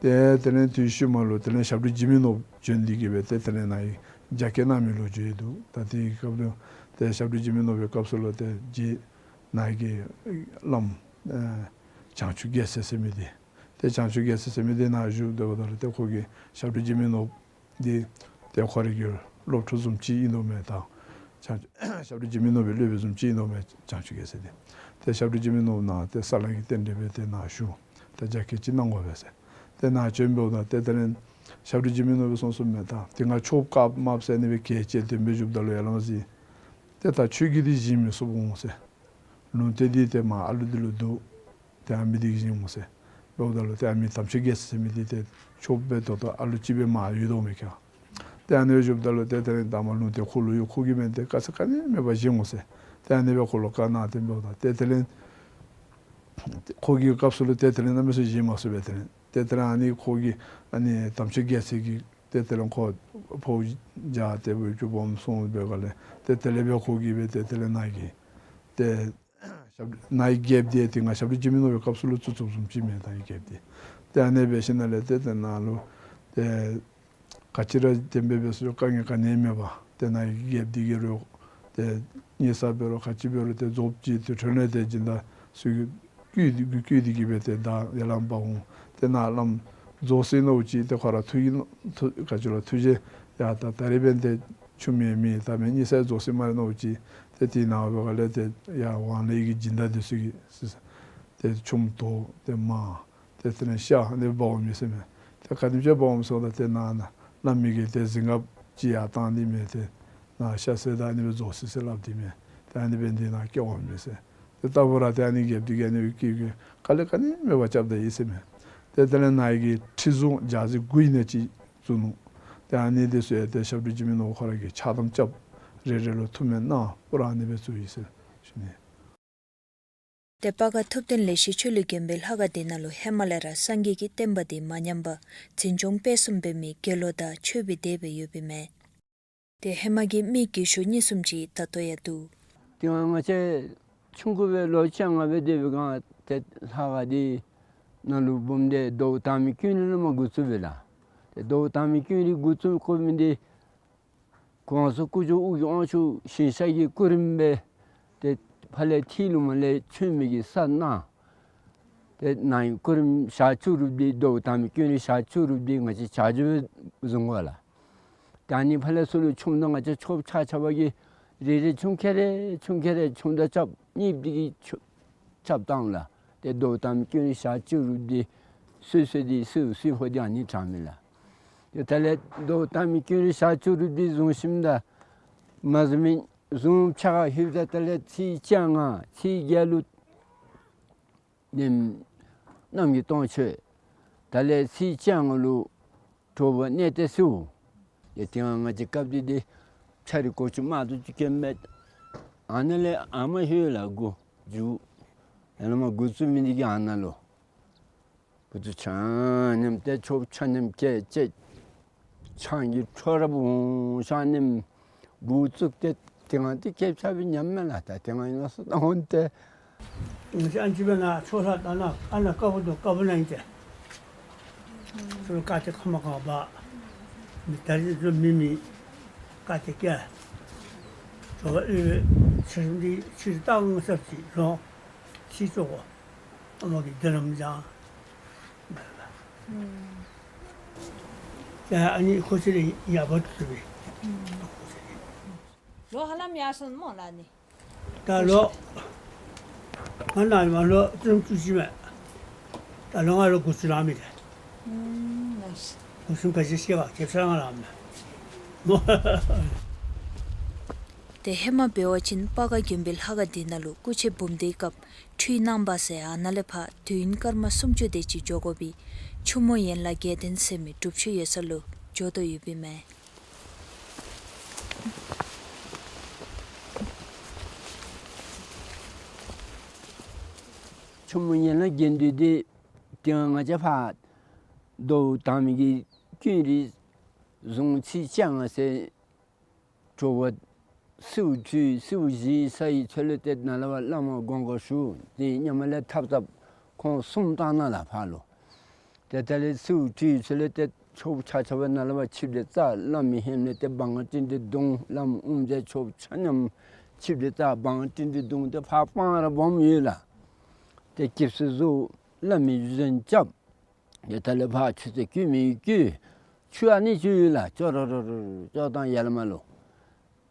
ཏེ་དེ་ལས་དུས་ཤུལ་མ་ལུ་དེ་ལས་ཞབས་དྲུང་འཇིགས་མེད་ནོར་བུ་བྱོན་ཏེ་གི་སྦེ་ཏེ་དེ་ལས་ནཱ་གི་རྒྱ་སྐྱེད་གནང་མི་ལོ་རྒྱུས་ཡོད་འདུག། ད་དེའི་སྐབས་ལུ་ཏེ་ཞབས་དྲུང་འཇིགས་མེད་ནོར་བུའི་སྐབས་སུ་ལུ་ཏེ་རྗེ་ནཱ་གི་བླམ་ཨེ་བྱང་ཆུབ་རྒྱལ་མཚན་ཟེར་མི་འདི་ཏེ་བྱང་ཆུབ་རྒྱལ་མཚན་ཟེར་མི་འདི་ནཱ་བཞུགས་སྡོདཔ་ད་ལུ་ཏེ་ཁོ་གིས་ཞབས་དྲུང་འཇིགས་མེད་ནོར་བུ་འདི་ཏེ་ཁོ་རའི་གི་སློབ་ཕྲུག་བཟུམ་ཅིག་ཨིན་དོ་མས། ད་བྱང་ཞབས་དྲུང་འཇིགས་མེད་ནོར་བུའི་སློབ་དཔོན་བཟུམ་ཅིག་ཨིན་དོ་མས་བྱང་ཆུབ་རྒྱལ་མཚན་འདི། ཏེ་ཞབས་དྲུང་འཇིགས་མེད་ནོར་བུ་ནཱ་ཏེ་ས་བསླང་གི་རྟེན་འབྲེལ་སྦེ་ཏེ་ནཱ་བཞུགས། ཏེ་རྒྱ་སྐྱེད་ཅིག་གནང་དགོ་པས་ཟེར། ཏེ་ནཱ་བྱོན་འབདཝ་ད་ཏེ་དེ་ལས་ཞབས་དྲུང་འཇིགས་མེད་ནོར་བུ་གསུངས་གསུངསམ་མས། ད་དེ་སྒང་ཆོསཔ་བཀའ་མ་ཟེར་ཨ་ནི་སྦེ་གལ་ཆེ་དེ་སྦེ་བཞུགསཔ་ད་ལུ་ཡར་ལངས་ཟེར། ཏེ་ད་ཁྱོད་ཀྱིས་འདི་བཞེངས་མི་ཚུགས་འོང་ཟེར། ལུང་བསྟན་འདི་ཏེ་མར་ཨ་ལུ་འདི་ལུ་འདུག། ཏེ་ཨ་མི་འདི་གིས་བཞེངས་འོང་ཟེར། འབདཝ་ད་ལུ་ཏེ་ཨ་མི་དམ་ཆོས་རྒྱལ་མཚན་ཟེར་མི་འདི་ཏེ་ཆོསཔ་སྦེ་ད་ལྟོ་ཨ་ལུ་ཅིག་སྦེ་མར་ཡོད་དོ་མས་ཁྱོད། ཏེ་ཨ་ནི་སྦེ་བཞུགསཔ་ད་ལུ་ཏེ་དེ་ལས་ད་མར་ལུང་བསྟན་ཁོ་ལུ་ཡོད། ཁོ་གིས་མེན་ཏེ་དཀའ་ཚེགས་ག་ནི་མེད་པར་བཞེངས་འོང་ཟེར། ཏེ་ཨ་ནི་སྦེ་ཁོ་ལུ་བཀའ་གནང་སྟེ་འབདཝ་ད་ཏེ་དེ་ལས་ཁོ་གི་སྐབས་སུ་ལུ་ཏེ་དེ་ལས་གནམ་མེད་ས་མེད་བཞེངས་མ་ཚུགས་པས། དེ་ལས་ཏེ་དེ་ལས་ཨ་ནི་ཁོ་གིས་ཨ་ནི་དམ་ཆོས་རྒྱལ་མཚན་གྱིས་ཏེ་དེ་ལས་ཁོ་ཕོཝ་རྒྱ་ཏེ་སྦེ་ཅིག་སྦོམ་སོང་སྦེ་ག་ལས་ཏེ་དེ་ལས་སྦེ་ཁོ་གིས་སྦེ་ཏེ་དེ་ལས་ནཱ་གི་ཏེ་ཞབས་ནཱ་གི་རྒྱལཔོ་འདི་ཏེ་ང་བཞག་པའི་འཇིགས་མེད་ནོར་བུའི་སྐབས་སུ་ལུ་བཙུགས་བཙུགསཔ་བཟུམ་ཅིག་མས་ད་ཨ་ནི་རྒྱལཔོ་འདི། ཏེ་ཨ་ནི་སྦེ་ཞིནམ་ལས་ཏེ་ཏེ་ནཱ་ལུ་ཏེ་ག་ཅི་ར་དེ་སྦེ་འབད་ས་དཀའ་ངལ་ག་ནི་མེད་པར་ཏེ་ནཱ་གི་རྒྱལཔོ་འདི་གིས་རུང་ཏེ་ཉལ་ས་འབད་རུང་ག་ཅི་འབད་རུང་ཏེ་རྫོགསཔ་ཅིག་ཏེ་ཁྲོན་ལས་ཏེ་སྦྱིན་བདག་ཚུ་གིས་བསྐུལ་ཏེ་བསྐུལ་ཏེ་གི་སྦེ་ཏེ་ད་ཡར་ལངས་འབག་འོང་། ཏེ་ནཱ་བླམ་རྫོགས་ཟེར་མནོཝ་ཅིག་ཏེ་ཁོ་ར་ཐུགས་ཀྱི་ཐུགས་ག་ཅི་ལོ་ཐུགས་རྗེ་ཡ་ད་ད་རེས་འབདན་ཏེ་ཆུམ་ཡང་མེད། ད་མི་ཉལ་ས་རྫོགས་ཟེར་སྨ་རེ་མནོཝ་ཅིག་ཏེ་དེ་ནང་འབད་ག་ལས་ཏེ་ཡར་ཝང་ལས་ཀྱི་སྦྱིན་བདག་འདི་ཚུ་གིས་ཏེ་ཆུམ་དོ་ཏེ་མར་ཏེ་དེ་ནང་ཤར་ཨ་ནི་འབག་འོང་མས་ཟེར་མས། ཏེ་ག་དེམ་ཅིག་འབག་འོང་སོང་ད་ཏེ་ནཱ་ནཱ་བླ་མའི་གི་ཏེ་གཟིམ་ཁང་ཅིག་ཡར་བཏང་ནི་མས། ཏེ་ནཱ་ཤར་ཟེར་ད་ཨ་ནི་སྦེ་རྫོགས་ཟེར་ཟེར་སླབ་དེས་མས། ཏེ་ཨ་ནི་སྦེ་འདི་ནང་བསྐྱལ་འོང་མས་ཟེར། ཏེ་ད་བུ་ར་ཏེ་ཨ་ནི་རྒྱལཔོ་འདི་གིས་ཨ་ནི་སྦེ་བསྐུལ་བསྐུལ་དཀའ་ལས་ག་ནི་མེད་པར་རྐྱབ་ད་ཡི་ཟེར་མས། ཏེ་དེ་ལས་ནཱ་གི་ཁྲི་བཟུང་རྒྱ་རྫི་དགུ་ཨིན་ན་ཅིག་བཙུགས་ནུག། ཏེ་ཨ་ནི་འདི་ཚུ་ཡང་ཏེ་ཞབས་དྲུང་འཇིགས་མེད་ནོར་བུ་ཁོ་ར་གིས་ཕྱག་དམ་རྐྱབ། རེ་རེ་ལུ་ཐུགས་སྨོན་གནང་། སྤུ་ར་ཨ་ནི་སྦེ་བཙུགས་ཡི་ཟེར་ཞུ་ནི། ཏེ་སྤ་སྒར་ཐུབ་བསྟན་ལེགས་བཤད་ཆོས་གླིང་དགོན་པའི་ལྷ་ཁང་འདི་ནང་ལུ་ཧེ་མ་ལས་ར་སངས་རྒྱས་ཀྱི་བསྟན་པ་འདི་མ་ཉམས་པར་འཛིན་སྐྱོང་སྤེལ་གསུམ་འབད་མི་དགེ་སློང་དང་ཆོསཔ་སྦེ་སྡོད་སྦེ་ཡོདཔ་ཨིན་མས། ཏེ་ཧེ་མ་གི་མི་རྒས་ཤོས་གཉིས་གསུམ་ཅིག་ད་ལྟོ་ཡང་འདུག། དེ་སྒང་ང་བཅས་ཆུང་ཀུ་སྦེ་ལོ་བཅོ་ལྔ་སྦེ་སྡོད་པའི་སྒང་ཏེ་ལྷ་ཁང་འདི་ནང་ལུ་འབུམ་སྡེ་ཟླཝ་དང་པའི་ཀུན་རེ་ལས་མར་འགོ་བཙུགས་པས་ལགས། ཏེ་ཟླཝ་དང་པའི་ཀུན་རེ་འགོ་བཙུགས་དགོ་མི་འདི་གོང་ས་སྐུ་ཞབས་ཨོ་རྒྱན་དབང་ཕྱུག་ཞིང་གཤེགས་ཀྱི་སྐུ་རིམ་སྦེ་ཏེ་ཕར་ལས་ཐིམ་ལུ་མར་ལས་བྱོན་མི་གི་ས་ནང་ཏེ་ནཱ་གི་སྐུ་རིམ་ཞག་བཅུ་རུབ་འདི་ཟླཝ་དང་པའི་ཀུན་རེ་ཞག་བཅུ་རུབ་འདི་ང་བཅས་བྱ་བྱེལ་བཟུང་དགོ་ལགས། ད་ཨ་ནི་ཕར་ལས་ཚུར་ལུ་ཆུམ་དང་ང་བཅས་ཆོསཔ་ཆ་ཁྱབ་ཀྱིས་རེ་རེ་ཆུམ་ཁེ་རེ་ཆུམ་ཁེ་རེ་ཆུམ་དང་རྐྱབ་གཉིསཔ་འདི་གིས་ཆོས་རྐྱབ་བཏང་ལགས། ཏེ་ཟླཝ་དང་པའི་ཀུན་རེ་ཞག་བཅུ་རུབ་འདི་སོ་སོ་འདི་སོ་སོའི་ཧོ་འདི་ཨ་ནི་དྲང་མས་ལགས། ཏེ་ད་ལས་ཟླཝ་དང་པའི་ཀུན་རེ་ཞག་བཅུ་རུབ་འདི་བཟུང་ཞིནམ་ད་མ་བཟུང་མི་བཟུང་ཕྱག་ཁར་ལྷོདཔ་ད་ད་ལས་ཚེས་བཅོ་ལྔ་ཚེས་བརྒྱད་ལུ་ནེམ་གནམ་གྱི་སྟོང་མཆོད། ད་ལས་ཚེས་བཅོ་ལྔ་ལུ་དྲོ་པ་གནས་བརྟན་གསོལ། ཏེ་དེ་སྒང་ང་བཅས་སྐབས་འདི་འདི་ཆ་རི་གོ་ཆུ་མ་ཏོག་ཅིག་སྐྱེ་མས། ཨ་ནཱ་ལས་ཨ་མ་ཧེ་ལ་འགོ་འགྱོ། ཡར་ལས་མར་འགོ་བཙུགས་མི་འདི་གིས་ཨ་ནཱ་ལུ་འགོ་བཙུགས། ཆ་མཉམ་ཏེ་ཆོསཔ་ཆ་མཉམ་སྐད་ཅིག་ཆང་གི་ཁྲོ་ར་འབུ་ཆ་མཉམ་འགོ་བཙུགས། ཏེ་དེ་སྒང་འདི་སྐད་ཆ་སྦེ་ཉམས་མས་ལགས། ད་དེ་སྒང་ཨིན་ན་སོ་ད་འོང་ཏེ་ང་བཅས་ཨ་ནི་ཅིག་སྦེ་ནཱ་ཆོས་ལྷ་ད་ནཱ་ཨ་ནཱ་དཀར་པོ་དང་དཀར་པོ་ནང་ཨིན་ཏེ། ཚུར་ཀ་ཏེ་ཁ་མ་གང་བ་མི་ད་རིས་ཚུར་མི་མི་ཀ་ཏེ་སྐྱེལ། དྲོ་པ་ཨེ་ཕྱི་རིམ་འདི་ཕྱི་རིམ་བཏང་ས་ཅིག་ལོང་ཕྱི་ཚོགས་ཨ་མ་གི་འདི་རམ་ཅང་ཡ་ཨ་ནི་ཁོ་ཚེ་རིང་ཡག་པོ་ཐུབ་པས། ལོ་ཧ་ལམ་ཡར་སོང་སྨོ་ལགས་ནི། ད་ལོ་ང་ནཱ་མར་ལོ་བཅུ་བཅུ་གཅིག་མས། ད་ལོ་ང་ལོ་དགུ་བཅུ་ལང་མི་དེ། ཨུམ་ལགས་སོ། དགུ་བཅུ་ག་ཅི་ཤེས་པ་ཁེབ་ས་ང་ལང་མས། ཏེ་ཧེ་མ་འབད་བ་ཅིན་སྤ་སྒར་དགོན་པའི་ལྷ་ཁང་འདི་ནང་ལུ་སྐུ་མཆོད་འབུམ་སྡེའི་སྐབས་ཁྲུས་གནང་པ་ཟེར་ཨ་ནཱ་ལས་ཕར་དུས་ཡུན་སྐར་མ་སུམ་ཅུ་དེ་ཅིག་འགྱོ་དགོ་པའི་ཆུ་མོ་ཡན་ལག་བརྒྱད་ལྡན་ཟེར་མི་སྒྲུབ་མཆོད་ཡོད་ས་ལུ་འགྱོ་དོ་ཡོདཔ་ཨིན་མས། ཆུ་མོ་ཡན་ལག་བརྒྱད་འདུས་ཏེ་ཏེ་ང་བཅས་ཕར་མདོ་དང་པའི་གི་ཀུན་རིག་གཟུངས་ཚིག་བཅོ་ལྔ་ཟེར་གྲོགས་པོ་སེའུ་ཁྲུས་སེའུ་བཞེས་ས་ཡི་ཚུ་ལས་ཏེ་ནཱ་ལས་ཕར་བླ་མ་དགོངས་སྐོར་ཞུ། ཏེ་ཉམས་ལེན་འཐབ་འཐབ་ཁོང་གསུམ་བཏང་ནཱ་ལས་ཕར་ལུ། ཏེ་དེ་ལས་སེའུ་ཁྲུས་ཚུ་ལས་ཏེ་ཆོསཔ་ཆ་ཁྱབ་ནཱ་ལས་ཕར་ཆིབས་ཏེ་རྩ་བླ་མའི་ཧེ་མ་ལས་ཏེ་བང་སྤྲིན་དུ་བརྡུང། བླམ་དབུ་མཛད་ཆོསཔ་ཆ་མཉམ་ཆིབས་ཏེ་རྩ་བང་སྤྲིན་དུ་བརྡུང་སྟེ་ཕར་སྤང་ར་སྦོམ་ཡོད་ལགས། ཏེ་སྐྱིབས་སུ་བཟོ། བླ་མའི་གཞུ་ཆེན་རྐྱབ། ཡ་ད་ལས་ཕར་ཆུ་ཚོད་བསྐྱོད་མི་བསྐྱོད། ཆུ་ཨ་ནི་ཆུ་ཡོད་ལགས། ཅོག་རོ་རོ་རོ་ཅོག་དང་ཡར་ལས་མར་ལུ་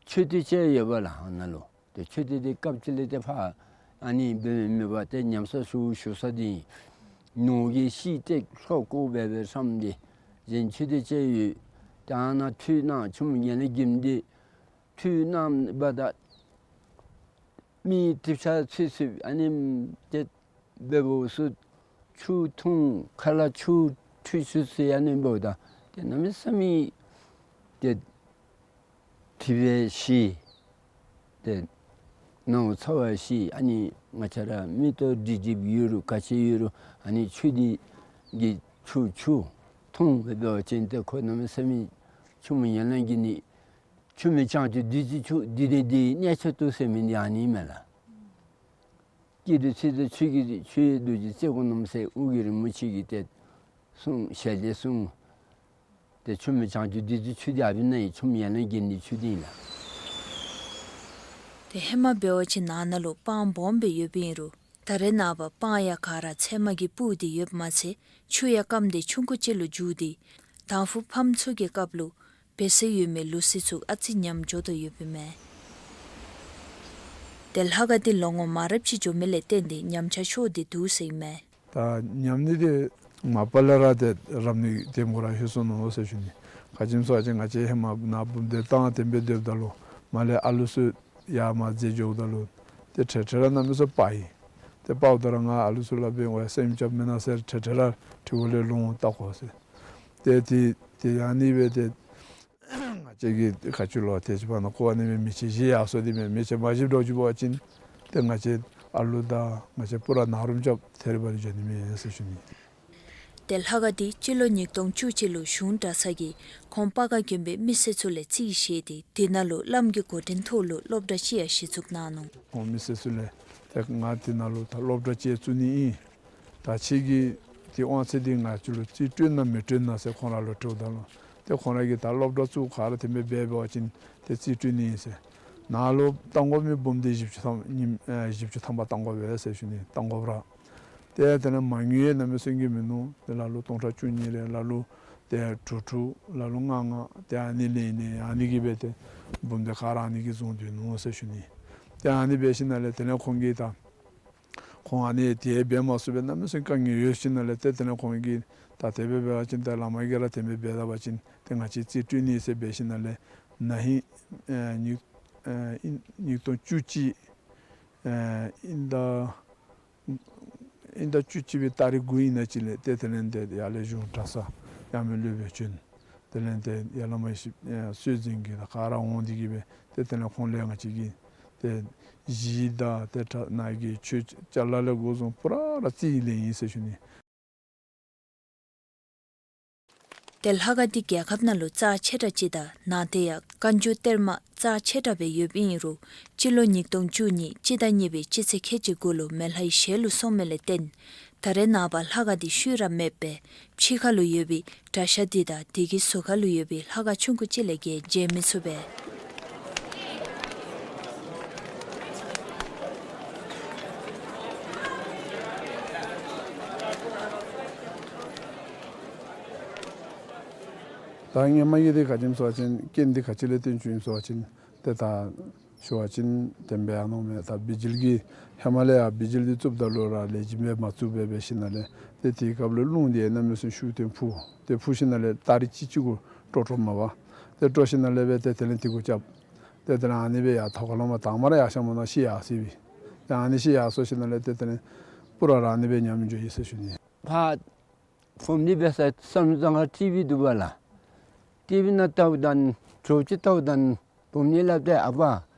མཆོད་རྟེན་ཅིག་ཡོདཔ་ལགས་ཨ་ནཱ་ལུ། ཏེ་མཆོད་རྟེན་འདི་སྐབས་ཅིག་ལས་ཏེ་ཕར་ཨ་ནི་འབད་མི་མེད་པར་ཏེ་ཉམས་གསོ་ཞུ་ཞུ་ས་འདི་ནོར་གྱི་ཤིང་ཏེ་ལྷོ་ཀོ་སྦེ་སྦེ་བསམ་སྟེ་གཞན་མཆོད་རྟེན་ཅིག་ཡོད། ཏེ་ཨ་ནཱ་ཁྲུས་གནང་། ཆུ་མོ་ཡན་ལག་བརྒྱད་འདི་ཁྲུས་གནང་བ་ད་མི་གྲིབ་ཆགས་ཚུད་ཚུདཔ་ཨ་ནི་ཏེ་འབདཝ་ཚུ་ཆུ་འཐུང་ཁ་ལས་ཆུ་ཁྲུས་ཚུད་ཚུདཔ་ཨ་ནི་འབདཝ་ད་ཏེ་གནམ་མེད་ས་མེད་ཏེ་གྲིབ་པ་ཞི། ཏེ་ནང་ཚ་བ་ཞི། ཨ་ནི་ང་བཅས་ར་མིག་ཏོ་སྒྲིབ་སྒྲིབ་ཡོད་རུང་ག་ཅི་ཡོད་རུང་ཨ་ནི་ཆུ་འདི་གི་ཆུ་ཆུ་འཐུང་སྦེ་འབད་བ་ཅིན་ཏེ་ཁོ་གནམ་མེད་ས་མེད་ཆུ་མོ་ཡན་ལག་བརྒྱད་འདི་ཆུ་མོ་བྱང་ཆུབ་བདུད་རྩི་ཆུ་འདི་ནི་འདི་གནས་མཆོག་ཏུ་ཟེར་མི་འདི་ཨ་ནི་མས་ལགས། སྐྱིད་སྡུག་ཚེ་སྡུག་ཆོས་ཀྱི་ཆོས་ཡི་རྡོ་རྗེ་རྩེ་དགུ་རྣམ་གསལ་ཨོ་རྒྱན་རིན་པོ་ཆེ་གིས་ཏེ་གསུངས་ཞལ་ཏེ་གསུངས། ཏེ་ཆུ་མོ་བྱང་ཆུབ་བདུད་རྩི་ཆུ་འདི་ཨ་ཕི་ན་ཡི་ཆུ་མོ་ཡན་ལག་བརྒྱད་འདི་ཆུ་འདི་ཨིན་ལགས། ཏེ་ཧེ་མ་འབད་བ་ཅིན་ནཱ་ནཱ་ལུ་སྤང་སྦོམ་སྦེ་ཡོདཔ་ཨིན་རུང་ད་རེས་ནངས་པ་སྤང་ཡང་ག་ར་ཚལ་མ་གིས་སྤུར་ཏེ་ཡོདཔ་མ་ཚད་ཆུ་ཡང་སྐམ་སྟེ་ཆུང་ཀུ་ཅིག་ལུ་འགྱུར་ཏེ་དང་ཕུ་ཕམ་ཚུ་གི་སྐབས་ལུ་འབད་སྲོལ་ཡོད་མི་ལུགས་སྲོལ་ཚུ་ཨ་ཙི་ཉམས་འགྱོ་དོ་ཡོདཔ་ཨིན་མས། ཏེ་ལྷ་ཁང་འདི་ལོ་ངོ་མང་རབས་ཅིག་འགྱོ་མི་ལས་བརྟེན་ཏེ་ཉམས་ཆག་ཤོར་ཏེ་འདུག་ཟེར་ཨིན་མས། ད་ཉམས་ནི་འདི་མ་པ་ལས་ར་ཏེ་རབ་གནས་དེམ་གུ་ར་ལྷོད་སོ་ནུག་ཟེར་ཞུ་ནི། ག་ཅི་སྨོ་ཟེར་བ་ཅིན་ང་བཅས་ཧེ་མ་ནཱ་འབུམ་སྡེ་བཏང་དེམ་སྦེ་སྡོདཔ་ད་ལུ་མར་ལས་ཨ་ལུ་ཚུ་ཡར་མར་འཛེགས་འགྱོཝ་ད་ལུ་ཏེ་ཁྲེ་ཁྲེ་ར་གནམ་མེད་ས་མེད་སྤར་ཡི། ཏེ་སྤརཝ་ད་ར་ང་ཨ་ལུ་ཚུ་ལུ་འབད་བ་སེམས་རྐྱབ་མེན་ན་ཟེར་ཁྲེ་ཁྲེ་ར་ཁྲི་གུ་ལས་ལོང་བལྟ་དགོ་ཟེར། ཏེ་ཏེ་ཏེ་ཨ་ནི་སྦེ་ཏེ་ང་བཅས་ཀྱིས་ག་ཅི་ལོ་ཏེ་ཅིག་འབད་ན་ཁོ་ཨ་ནི་སྦེ་མེ་ལྕེ་བཞེས་ཡར་སོ་དེ་མས། མེ་ལྕེ་མ་བཞེསཔ་འདྲཝ་ཅིག་འབད་བ་ཅིན་ཏེ་ང་བཅས་ཨ་ལུ་དང་ང་བཅས་པུ་ར་ནཱ་རུམ་རྐྱབ་ཐལ་བར་འགྱོ་ནི་མས་ཟེར་ཞུ་ནི། ཏེ་ལྷ་ཁང་འདི་སྤྱི་ལོ་ཉིས་སྟོང་བཅུ་གཅིག་ལུ་གཞུང་གྲྭ་ཚང་གིས་ཁོང་སྤ་སྒར་དགོན་པའི་མི་སེར་ཚུ་ལས་རྩིས་བཞེས་ཏེ་དེ་ནང་ལུ་བླམ་གྱི་འགོ་འདྲེན་ཐོག་ལུ་སློབ་གྲྭ་ཅིག་ཡང་གཞི་བཙུགས་གནང་ནུག། ཁོང་མི་སེར་ཚུ་ལས་ཏེ་ང་དེ་ནང་ལུ་ད་སློབ་གྲྭ་ཅིག་བཙུགས་ནི་ཨིན། ད་ཁྱེད་ཀྱིས་ཏེ་དབང་ཚད་འདི་ང་བཅས་ལུ་རྩིས་སྤྲོད་ན་མི་སྤྲོད་ན་ཟེར་ཁོང་ར་ལུ་དྲིཝ་ད་ལུ་ཏེ་ཁོང་ར་གིས་ད་སློབ་གྲྭ་བཙུགས་ག་ར་དེམ་སྦེ་འབད་བ་ཅིན་ཏེ་རྩིས་སྤྲོད་ནི་ཨིན་ཟེར། ནཱ་ལུ་བཏང་དགོ་མི་འབུམ་སྡེ་བཞི་བཅུ་ཐམ་ཉིནམ་ཨེ་བཞི་བཅུ་ཐམ་པ་བཏང་དགོ་པས་ཟེར་ཞུ་ནི། བཏང་དགོ་པས་ར། ཏེ་དེ་ལས་མ་དངུལ་ཡང་གནམ་མེད་ས་མེད་མིན་ནུག། ཏེ་ལ་ལུ་སྟོང་ཕྲག་བཅུ་གཉིས་རེ་ལ་ལུ་ཏེ་དྲུག་དྲུག་ལ་ལུ་ལྔ་ལྔ་ཏེ་ཨ་ནི་ལེན་ལེན་ཨ་ནི་གིས་སྦེ་ཏེ་འབུམ་སྡེ་ག་ར་ཨ་ནི་གིས་བཟུང་སྡོད་ནུག་ཟེར་ཞུ་ནི། ཏེ་ཨ་ནི་འབད་ཞིནམ་ལས་དེ་ལས་ཁོང་གིས་ད་ཁོང་ཨ་ནི་དེ་འབད་མ་ཚུགས་པའི་གནམ་མེད་ས་མེད་དཀའ་ངལ་ཡོད་ཞིནམ་ལས་ཏེ་དེ་ལས་ཁོང་གིས་ད་དེ་སྦེ་འབད་བ་ཅིན་ཏེ་བླ་མ་གིས་ར་དེ་སྦེ་འབད་ད་པ་ཅིན་ཏེ་ང་བཅས་རྩིས་སྤྲོད་ནི་ཟེར་འབད་ཞིནམ་ལས་ན་ཧིང་ཨེ་ཉིས་ཨེ་ཨིན་ཉིས་སྟོང་བཅུ་གཅིག་ཨེ་ཨིན་ད་ཨིན་ད་བཅུ་གཅིག་པའི་ཏ་རིག་དགུ་ཨིན་ན་ཅིག་ལས་ཏེ་དེ་ལས་ཏེ་ཡར་ལས་གཞུང་གྲྭ་ཚང་ཡར་མི་སློབ་དཔོན་བྱོན། དེ་ལས་ཏེ་ཡར་བླ་མ་ཡེ་ཤེས་ཨེ་གསོལ་འཛིན་གྱིས་ད་ག་ར་འོང་སྟེ་གིས་སྦེ་ཏེ་དེ་ལས་ཁོང་ལས་ང་བཅས་ཀྱིས་ཏེ་གཞི་དང་ཏེ་གྲྭ་ནང་གི་ཆོས་ཅ་ལ་ལས་འགོ་བཟུང་པུ་ར་ར་རྩིས་ལེན་ཡི་ཟེར་ཞུ་ནི། ཏེ་ལྷ་ཁང་འདི་རྒྱལ་ཁབ་ནང་ལུ་རྩ་ཆེ་དྲགས་ཅིག་དང་ནང་དེ་ཡང་བཀའ་འགྱུར་གཏེར་མ་རྩ་ཆེ་དྲགས་སྦེ་ཡོདཔ་ཨིན་རུང་སྤྱི་ལོ་ཉིས་སྟོང་བཅུ་གཉིས་སྤྱི་ཟླ་གཉིས་པའི་སྤྱི་ཚེས་ཁལ་གཅིག་དགུ་ལུ་མེ་ལྷའི་ཞལ་ལུ་སོང་མི་ལས་བརྟེན་ད་རེས་ནངས་པ་ལྷ་ཁང་འདི་ཤུལ་ར་མེདཔ་སྦེ་ཕྱི་ཁ་ལུ་ཡོད་པའི་གྲྭ་ཤག་འདི་དང་དེ་གི་ཟུར་ཁ་ལུ་ཡོད་པའི་ལྷ་ཁང་ཆུང་ཀུ་ཅིག་ལས་བརྒལ་མཇལ་མི་ཚུགས་པས། ད་སྔོན་མ་གི་འདི་ག་ཅི་སྨོ་ཟེར་བ་ཅིན་རྐྱེན་འདི་ག་ཅི་ལས་བརྟེན་བྱུང་ཡི་སྨོ་ཟེར་བ་ཅིན་ཏེ་ད་ཞུ་བ་ཅིན་དེ་སྦེ་ཨ་ནོ་མས། ད་བི་ཇི་ལི་གི་ཧེ་མ་ལས་ཡང་བི་ཇི་ལི་འདི་བཙུགསཔ་ད་ལུ་ར་ལེགས་ཤོམ་སྦེ་མ་བཙུགས་པར་འབད་ཞིནམ་ལས་ཏེ་དེའི་སྐབས་ལུ་རླུང་འདི་གནམ་མེད་ས་མེད་ཤུགས་ཏེ་འཕུ། ཏེ་འཕུ་ཞིནམ་ལས་ཏ་རིག་གཅིག་གཅིག་གུ་དཀྲོག་དཀྲོགཔ་མས་པ། ཏེ་དཀྲོག་ཞིནམ་ལས་སྦེ་ཏེ་དེ་ལས་དེ་གུ་རྐྱབ། ཏེ་དེ་ལས་ཨ་ནི་སྦེ་ཡར་ཐོག་ཁ་ལུ་མར་དྭངས་མ་ར་ཡར་ཤར་མ་ནུམ་ཤི་ཡར་སོ་ཡི། ཏེ་ཨ་ནི་ཤི་ཡར་སོ་ཞིནམ་ལས་ཏེ་དེ་ལས་པུ་ར་ར་ཨ་ནི་སྦེ་ཉམས་འགྱོ་ཡི་ཟེར་ཞུ་ནི། ཕར་བུམ་སྡེ་འབད་ས་བསམ་གྲུབ་གྲྭ་ཁང་ཊི་ཝི་འདུག་པ་ལགས། ཊི་ཝི་ནང་བལྟཝ་ད་དྲོ་ཅིག་བལྟཝ་ད་བུམ་སྡེ་སླབ་སྟེ་ཨ་པ་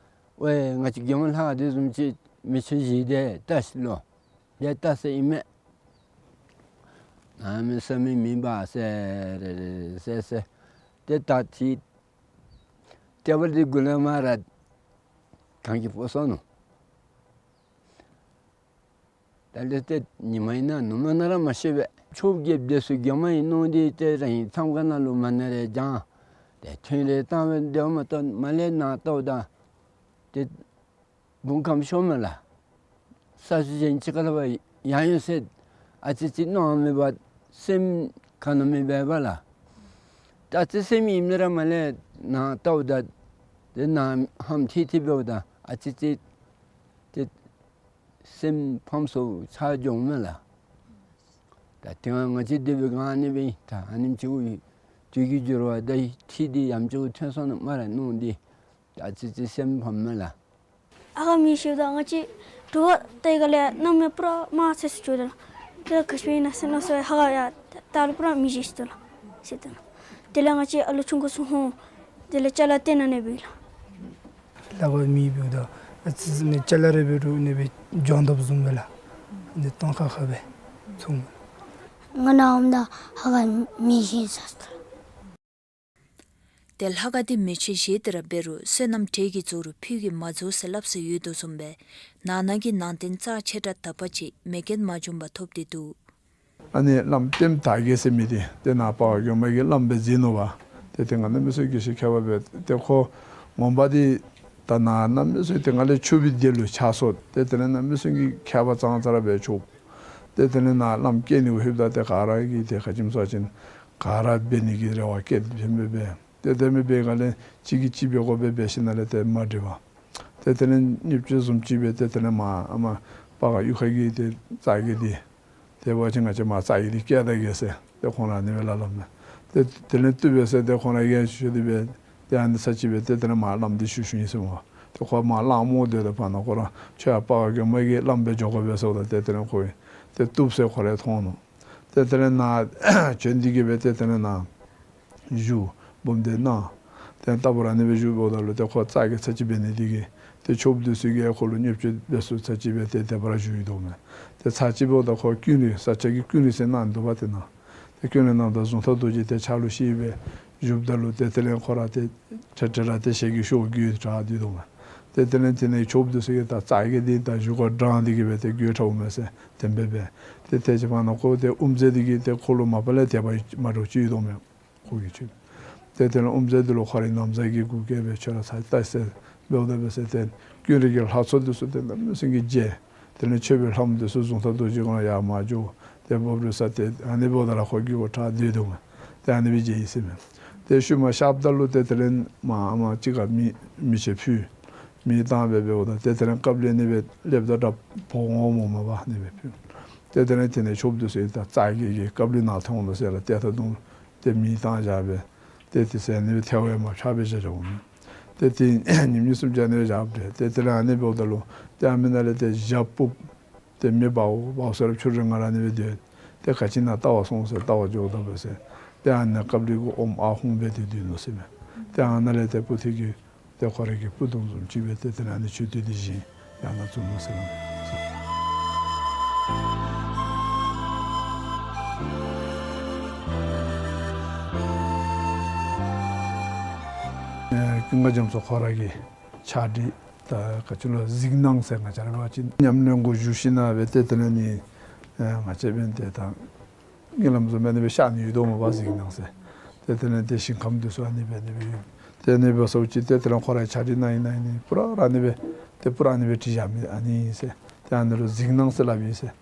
ཝའེ་ང་བཅས་རྒྱལ་མོ་ལྷ་ཁང་འདི་བཟུམ་ཅིག་མི་ཆོག་གཞི་འདི་ལྟ་ཤིག་ལོ། ཡ་ད་ཟེར་ཨིན་མས། གནམ་མེད་ས་མེད་མེད་པ་ཟེར་ཟེར་ཟེར། ཏེ་ད་ཅི་ཏེ་བར་འདི་གུ་ལས་མར་གངས་ཀྱི་སྤོ་སོང་ནུག། ད་ལས་ཏེ་ཉི་མ་ཨིན་ན་ནུབ་མོ་ཨིན་ན་ར་མ་ཤེས་པས། ཆོས་རྒྱལཔོ་འདི་ཚུ་གྱོང་མ་ཨིན་མནོ་སྟེ་ཏེ་ར་ཨིན་མཚམས་ཁང་ནང་ལུ་མ་ཎི་རེ་བགྱང་། ཏེ་ཐུན་རེ་བཏང་སྦེ་སྡོདཔ་མ་གཏོགས་མར་ལས་ནཱ་བལྟཝ་ད་ཏེ་བུམ་ཁམས་ཤོར་མས་ལགས། ས་སུ་ཅན་ཅིག་ཁར་ལུ་ཡང་ཡོད་ཟེར་ཨ་ཙི་ཅིག་མནོ་མི་འབད་བར་སེམས་ག་ནི་མེད་པས་ལགས། ད་ཨ་ཙི་ཙི་སེམས་ཨིནམ་ལས་ར་མར་ལས་ནཱ་བལྟཝ་ད་ཏེ་ནཱ་ཧམ་ཐིག་ཐིག་འབདཝ་ད་ཨ་ཙི་ཅིག་ཏེ་སེམས་ཕམ་སོང་ཚར་འགྱོཝ་མས་ལགས། ད་དེ་སྒང་ང་བཅས་སྡོད་པའི་སྒང་ཨ་ནི་སྦེ་ད་ཨ་ནེམ་ཅིག་དུས་ཀྱི་འགྱུར་བ་དང་ཁྲིད་འདི་ཡང་ཅིག་ཐོན་སོང་ན་སྨ་རེ་མནོ་སྟེ་ད་ཨ་ཙི་ཅིག་སེམས་ཕམ་མས་ལགས། ཨ་ཁ་མི་ཤེས་ད་ང་བཅས་དྲོ་པ་ཏེ་ག་ལས་གནམ་མེད་ཕུ་ར་དམར་ཚེར་སུ་ཅིག་འོང་ད་ལགས། ཏེ་ག་ཅི་སྦེ་ཨིན་ན་ཟེར་མནོ་སོང་། ཧ་ག་ཡ་ད་ལུ་ཕུ་ར་མེ་ཤེས་སུ་ལགས་ཟེར་ད་ལགས། དེ་ལས་ང་བཅས་ཨ་ལོ་ཆུང་ཀུ་ཚུ་ཧོང་དེ་ལས་ཅ་ལ་སྟོན་ནི་འབད་ལགས། ལྷ་ཁང་མེ་འབདཝ་ད་ཨ་ཙི་ཙི་ནི་ཅ་ལ་རེ་འབད་རུང་ཨ་ནི་སྦེ་སྦྱང་དོ་བཟུམ་སྦེ་ལགས། ཨ་ནི་སྟོང་ཁ་ཁ་སྦེ་ཚུར་འོང་། ང་ནཱ་འོངམ་ད་ཧ་ག་མེ་ཤེས་ས་སུ་ལགས། ཏེ་ལྷ་ཁང་འདི་མེ་མཆོད་བཞེས་ཏེ་ར་འབད་རུང་བསོད་ནམས་འབྲས་ཀྱིས་རྫོགས་རུང་ཕུད་ཀྱིས་མ་རྫོགས་ཟེར་སླབ་སྲོལ་ཡོད་དོ་བཟུམ་སྦེ་ནང་ན་གི་ནང་རྟེན་རྩ་ཆེ་དྲགས་དག་པ་ཅིག་མེ་རྐྱེན་མ་བྱུང་པར་ཐོབ་སྟེ་འདུག། ཨ་ནི་བླམ་ལྟདམོ་དར་རྒྱས་ཟེར་མི་འདི་ཏེ་ནཱ་སྤ་རོ་གི་མ་གི་བླམ་སྦེ་མཛད་ནུག་པ། ཏེ་ཏེ་ང་གནམ་མེད་ས་མེད་དགེ་བཤེས་མཁས་པ་སྦེ་ཏེ་ཁོ་ངོ་མ་འདི་ད་ནཱ་གནམ་མེད་ས་མེད་ཏེ་ང་ལས་ཆུང་བའི་དུས་ལུ་ཕྱག་སོར་ཏེ་དེ་ལས་གནམ་མེད་ས་མེད་ཀྱི་མཁས་པ་ཙང་ཙ་ར་སྦེ་ཆོག། ཏེ་དེ་ལས་ནཱ་བླམ་བསྐོས་ནི་གུ་ལྷོདཔ་ད་ཏེ་ག་ར་གིས་ཏེ་ག་ཅི་སྨོ་ཟེར་བ་ཅིན་ག་ར་འབད་ནི་གི་རེ་བ་བསྐྱེད་དེ་འབད་འབད་ཏེ་དེ་མི་འབད་ག་ལས་གཅིག་གིས་གཅིག་འབད་དགོ་པས་འབད་ཞིནམ་ལས་ཏེ་མ་འགྲིག་པར་ཏེ་དེ་ལས་བརྙས་བཅོས་བཟུམ་ཅིག་སྦེ་ཏེ་དེ་ལས་མར་ཨ་མར་སྤ་རོ་གཡུས་ཁ་གི་ཏེ་རྩ་རྒས་འདི་ཏེ་འབད་བ་ཅིན་ང་བཅས་མར་རྩ་རྒས་འདི་བསྐྱལ་ད་གེ་ཟེར་ཏེ་ཁོང་ར་ཨ་ནི་སྦེ་སླབ་སླབ་མས། ཏེ་དེ་ལས་བཏུབ་པས་ཟེར་ཏེ་ཁོང་ར་ཡང་ཞུ་སྟེ་སྦེ་ཏེ་ཨ་ནི་ཚར་གཅིག་སྦེ་ཏེ་དེ་ལས་མར་བླམ་འདི་ཞུ་ཞུཝ་ཨིན་ཟེར་སྨོ། ཏེ་ཁོ་མར་གླང་རྨོ་སྡོད་དོ་བར་ན་ཁོ་ར་ཁྱོད་ཡར་སྤ་རོ་གི་མ་གི་བླམ་སྦེ་འགྱོ་དགོ་པས་ཟེརཝ་ད་ཏེ་དེ་ལས་ཁོ་ཏེ་བཏུབ་ཟེར་ཁོ་ར་མཐོང་ནུག། ཏེ་དེ་ལས་ནཱ་བྱོན་ཏེ་གི་སྦེ་ཏེ་དེ་ལས་ནཱ་བཞུགས་འབུམ་སྡེ་གནང་། ཏེ་ལྟ་བུ་ར་ཨ་ནི་སྦེ་བཞུགསཔ་ད་ལུ་ཏེ་ཁོ་རྩ་རྒས་ཚར་གཅིག་འབད་ནི་འདི་གིས་ཏེ་ཆོསཔ་འདི་ཚུ་གིས་ཁོ་ལུ་བརྙས་བཅོས་འབད་ས་ཚར་གཅིག་སྦེ་ཏེ་དེ་སྦེ་ར་བཞུགས་ཡི་དོ་མས། ཏེ་ཚར་གཅིག་འབདཝ་ད་ཁོ་ཀུན་རིག་ས་སྐྱ་གི་ཀུན་རིག་ཟེར་གནང་འདུག་པ། ཏེ་ནཱ་ཏེ་ཀུན་རིག་གནངམ་ད་གཟུངས་ཐག་རྡོ་རྗེ་ཏེ་ཕྱག་ལུ་བཞེས་སྦེ་བཞུགསཔ་ད་ལུ་ཏེ་དེ་ལས་ཁོ་ར་ཏེ་ཁྲེལ་ཁྲེལ་ར་ཏེ་ཞལ་གྱིས་ཤོབ་རྒྱུ་དྲགས་ཏེ་འདུག་མས། ཏེ་དེ་ལས་དེ་ནང་ཆོསཔ་འདི་ཚུ་གིས་ད་རྩ་རྒས་འདི་ད་བཞུགས་སྒར་དྲངས་ཏེ་གི་སྦེ་ཏེ་རྒྱུ་དྲགས་འོང་མས་ཟེར་དེ་སྦེ་འབད། ཏེ་དེ་ཅིག་བར་ན་ཁོ་ཏེ་དབུ་མཛད་འདི་གིས་ཏེ་ཁོ་ལུ་མ་པ་ལས་དད་པ་མ་འདྲཝ་ཅིག་ཡོད་དོ་མས། ཁོ་གིས་ཆོས། ཏེ་དེ་ལས་དབུ་མཛད་འདི་ལུ་ཁོ་རའི་ན་བཟའ་གིས་གུས་བཀུར་སྦེ་ཁྱོད་ར་ཚར་ལྟ་ཟེར་འབདཝ་ད་འབད་ཟེར་ཏེ་ཀུན་རིག་གི་ལྷ་ཚོགས་འདི་ཚུ་ཏེ་གནམ་མེད་ས་མེད་ཀྱི་མཇལ། དེ་ལས་མཆོད་པའི་ལྷ་མོ་འདི་ཚུ་གཟུངས་ཐག་རྡོ་རྗེ་གུ་ཡར་མར་འགྱོ། ཏེ་འབབ་རུང་ས་ཏེ་ཨ་ནི་འབདཝ་ད་ར་ཁོ་གི་གུ་དྲག་སྟེ་འདུག་མས། ཏེ་ཨ་ནི་སྦེ་མཇལ་ཡི་ཟེར་མས། ཏེ་ཤུལ་མ་གཤགསཔ་ད་ལུ་ཏེ་དེ་ལས་མར་ཨ་མར་ཅིག་ཁར་མེ་མེ་ཆེན་ཕུལ། མེ་བཏང་སྦེ་འབདཝ་ད་ཏེ་དེ་ལས་ཀབ་ལི་ཨ་ནི་སྦེ་སླེབ་ད་དྲག་འབོ་འོང་སྨོ་མ་པ་ཨ་ནི་སྦེ་ཕུལ། ཏེ་དེ་ལས་དེ་ནང་ཆོསཔ་འདི་ཚུ་ད་རྩ་རྒས་ཀྱིས་ཀབ་ལི་ནཱ་ཐོན་འོང་ཟེར་ར་ཏེ་ད་དུང་ཏེ་མེ་བཏང་བཞག་སྦེ་ཏེ་དེ་ཚུ་ཨ་ནི་སྦེ་ཐལ་བ་མར་ཕྱག་སྦེ་བཞག་བཞགཔ་འོང་མས། ཏེ་དེ་ཉིནམ་གཉིས་གསུམ་ཅིག་ཨ་ནི་སྦེ་བཞག་སྦེ་ཏེ་དེ་ལས་ཨ་ནི་འབདཝ་ད་ལུ་ཏེ་ཨ་མི་ནང་ལས་ཏེ་ཞག་ཕུབ། ཏེ་མེ་འབརཝ་འབརཝ་ཟེར་ར་ཕྱི་རུ་ང་ར་ཨ་ནི་སྦེ་སྡོད། ཏེ་ག་ཅི་ནཱ་བལྟ་བར་སོང་ཟེར་བལྟ་བར་འགྱོཝ་ད་འབད་ཟེར་ཏེ་ཨ་ནཱ་ཀབ་ལི་གུ་ཨོམ་ཨ་ཧུང་སྦེ་ཏེ་སྡོད་ནུག་ཟེར་མས། ཏེ་ཨ་ནཱ་ལས་ཏེ་བུ་འདི་གིས་ཏེ་ཁོ་རའི་གི་བུ་དོམ་བཟུམ་ཅིག་སྦེ་ཏེ་དེ་ལས་ཨ་ནི་ཆོས་སྡེ་འདི་བཞེངས་ཡར་ནཱ་བཙུགས་ནུག་ཟེར་མས། ཨེ་ཀུན་དགའ་རྒྱ་མཚོ་ཁོ་ར་གི་ཕྱག་བྲིས་ད་ག་ཅི་ལོ་གཟིགས་སྣང་ཟེར་ང་བཅས་ར་འབད་བ་ཅིན་ཉམས་ལེན་གུ་བཞུགས་ཞིནམ་ལས་སྦེ་ཏེ་དེ་ལས་ནི་ཨེ་ང་བཅས་འབདན་ཏེ་ད་གཉིད་ལམ་བཟུམ་སྦེ་ཨ་ནི་སྦེ་ཤར་ནི་ཡོད་དོ་མས་པ་གཟིགས་སྣང་ཟེར། ཏེ་དེ་ལས་ཏེ་ཞིང་ཁམས་འདི་ཚུ་ཨ་ནི་སྦེ་ཨ་ནི་སྦེ་ཡོད། ཏེ་ཨ་ནི་སྦེ་སོང་ཅི་ཏེ་དེ་ལས་ཁོ་རའི་ཕྱག་བྲིས་ནང་ཨིན་ན་ཨ་ནི་སྤུ་ར་ར་ཨ་ནི་སྦེ་ཏེ་སྤུ་ར་ཨ་ནི་སྦེ་བྲིས་བཞག་མི་ཨ་ནི་ཨིན་ཟེར། ཏེ་ཨ་ནི་ལུ་གཟིགས་སྣང་ཟེར་སླབ་ཨིན་ཟེར།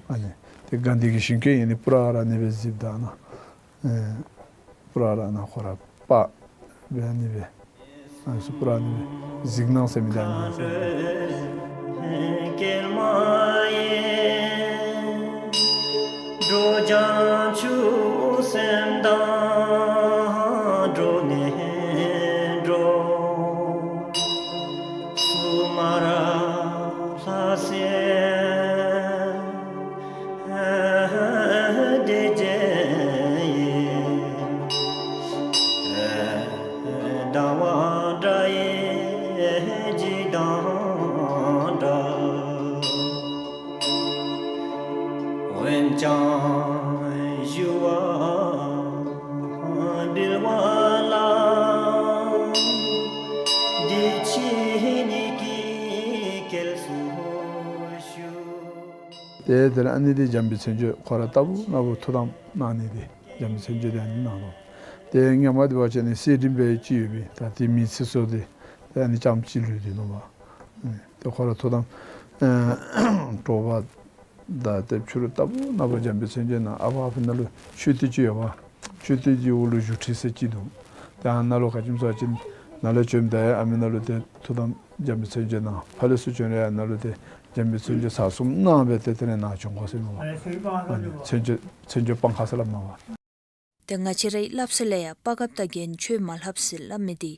ཨ་ནི་ཏེ་དགའ་ལྡན་གྱི་ཞིང་སྐྱོང་ཨིན་ནི་སྤུ་ར་ར་ཨ་ནི་སྦེ་གཟིགསཔ་ད་ཨ་ནཱ་ཨེ་སྤུ་ར་ར་ཨ་ནཱ་ཁོ་ར་པ་སྦེ་ཨ་ནི་སྦེ་ཨ་ནི་ཚུ་སྤུ་ར་ཨ་ནི་སྦེ་གཟིགས་སྣང་ཟེར་མི་འདི་ཨ་ནི་ཨིན་ཟེར། ཏེ་དེ་ལས་ཨ་ནི་འདི་འཇམ་དཔལ་མཚན་བརྗོད་ཁོ་ར་ལྟ་བུ་ན་བུ་ཐུགས་དམ་གནང་ནི་འདི་འཇམ་དཔལ་མཚན་བརྗོད་འདི་ཨ་ནི་ནང་ལུ། ཏེ་སྔོན་མ་འདི་འབད་བ་ཅིན་ནི་གསེར་ཕྲེང་སྦེ་ཅིག་ཡོད་པས། ད་དེ་མེད་ཚུགས་སོ། ཏེ་ཏེ་ཨ་ནི་རྐྱངམ་ཅིག་ལུས་ཏེ་ནུག་པ། ཏེ་ཁོ་ར་ཐུགས་དམ་ཨེ་དྲོ་པ་དང་ཏེ་ཕྱི་རུ་ལྟ་བུ་ན་བུ་འཇམ་དཔལ་མཚན་བརྗོད་ནང་ཨ་པ་ཨ་ཕི་ནང་ལུ་མཆོད་རྟེན་ཅིག་ཡོད་པ། མཆོད་རྟེན་གྱི་འོག་ལུ་བཞུགས་ཁྲི་ཟེར་ཅིག་འདུག། ཏེ་ཨ་ནཱ་ལུ་ག་ཅི་སྨོ་ཟེར་བ་ཅིན་ནཱ་ལས་བྱོནམ་ད་ཡང་ཨ་མི་ནང་ལུ་ཏེ་ཐུགས་དམ་འཇམ་དཔལ་མཚན་བརྗོད་གནང་། ཕར་ལས་ཚུར་བྱོན་རུང་ཡང་ནཱ་ལུ་ཏེ་འཇམ་དཔལ་མཚན་བརྗོད་ཚར་གསུམ་གནང་སྦེ་ཏེ་དེ་ལས་ནཱ་བྱོན་དགོ་ཟེར་མས་པ། ཨ་ནི་མཚན་བརྗོད་མཚན་བརྗོད་སྤང་ཁ་ཟེར་སླབ་མས་པ། ཏེ་ང་བཅས་རའི་སླབ་སྲོལ་ལས་ཡང་སྤ་རྒཔོ་དང་རྒྱན་ཆོས་མ་ལྷབ་ཟེར་སླབ་མི་འདི་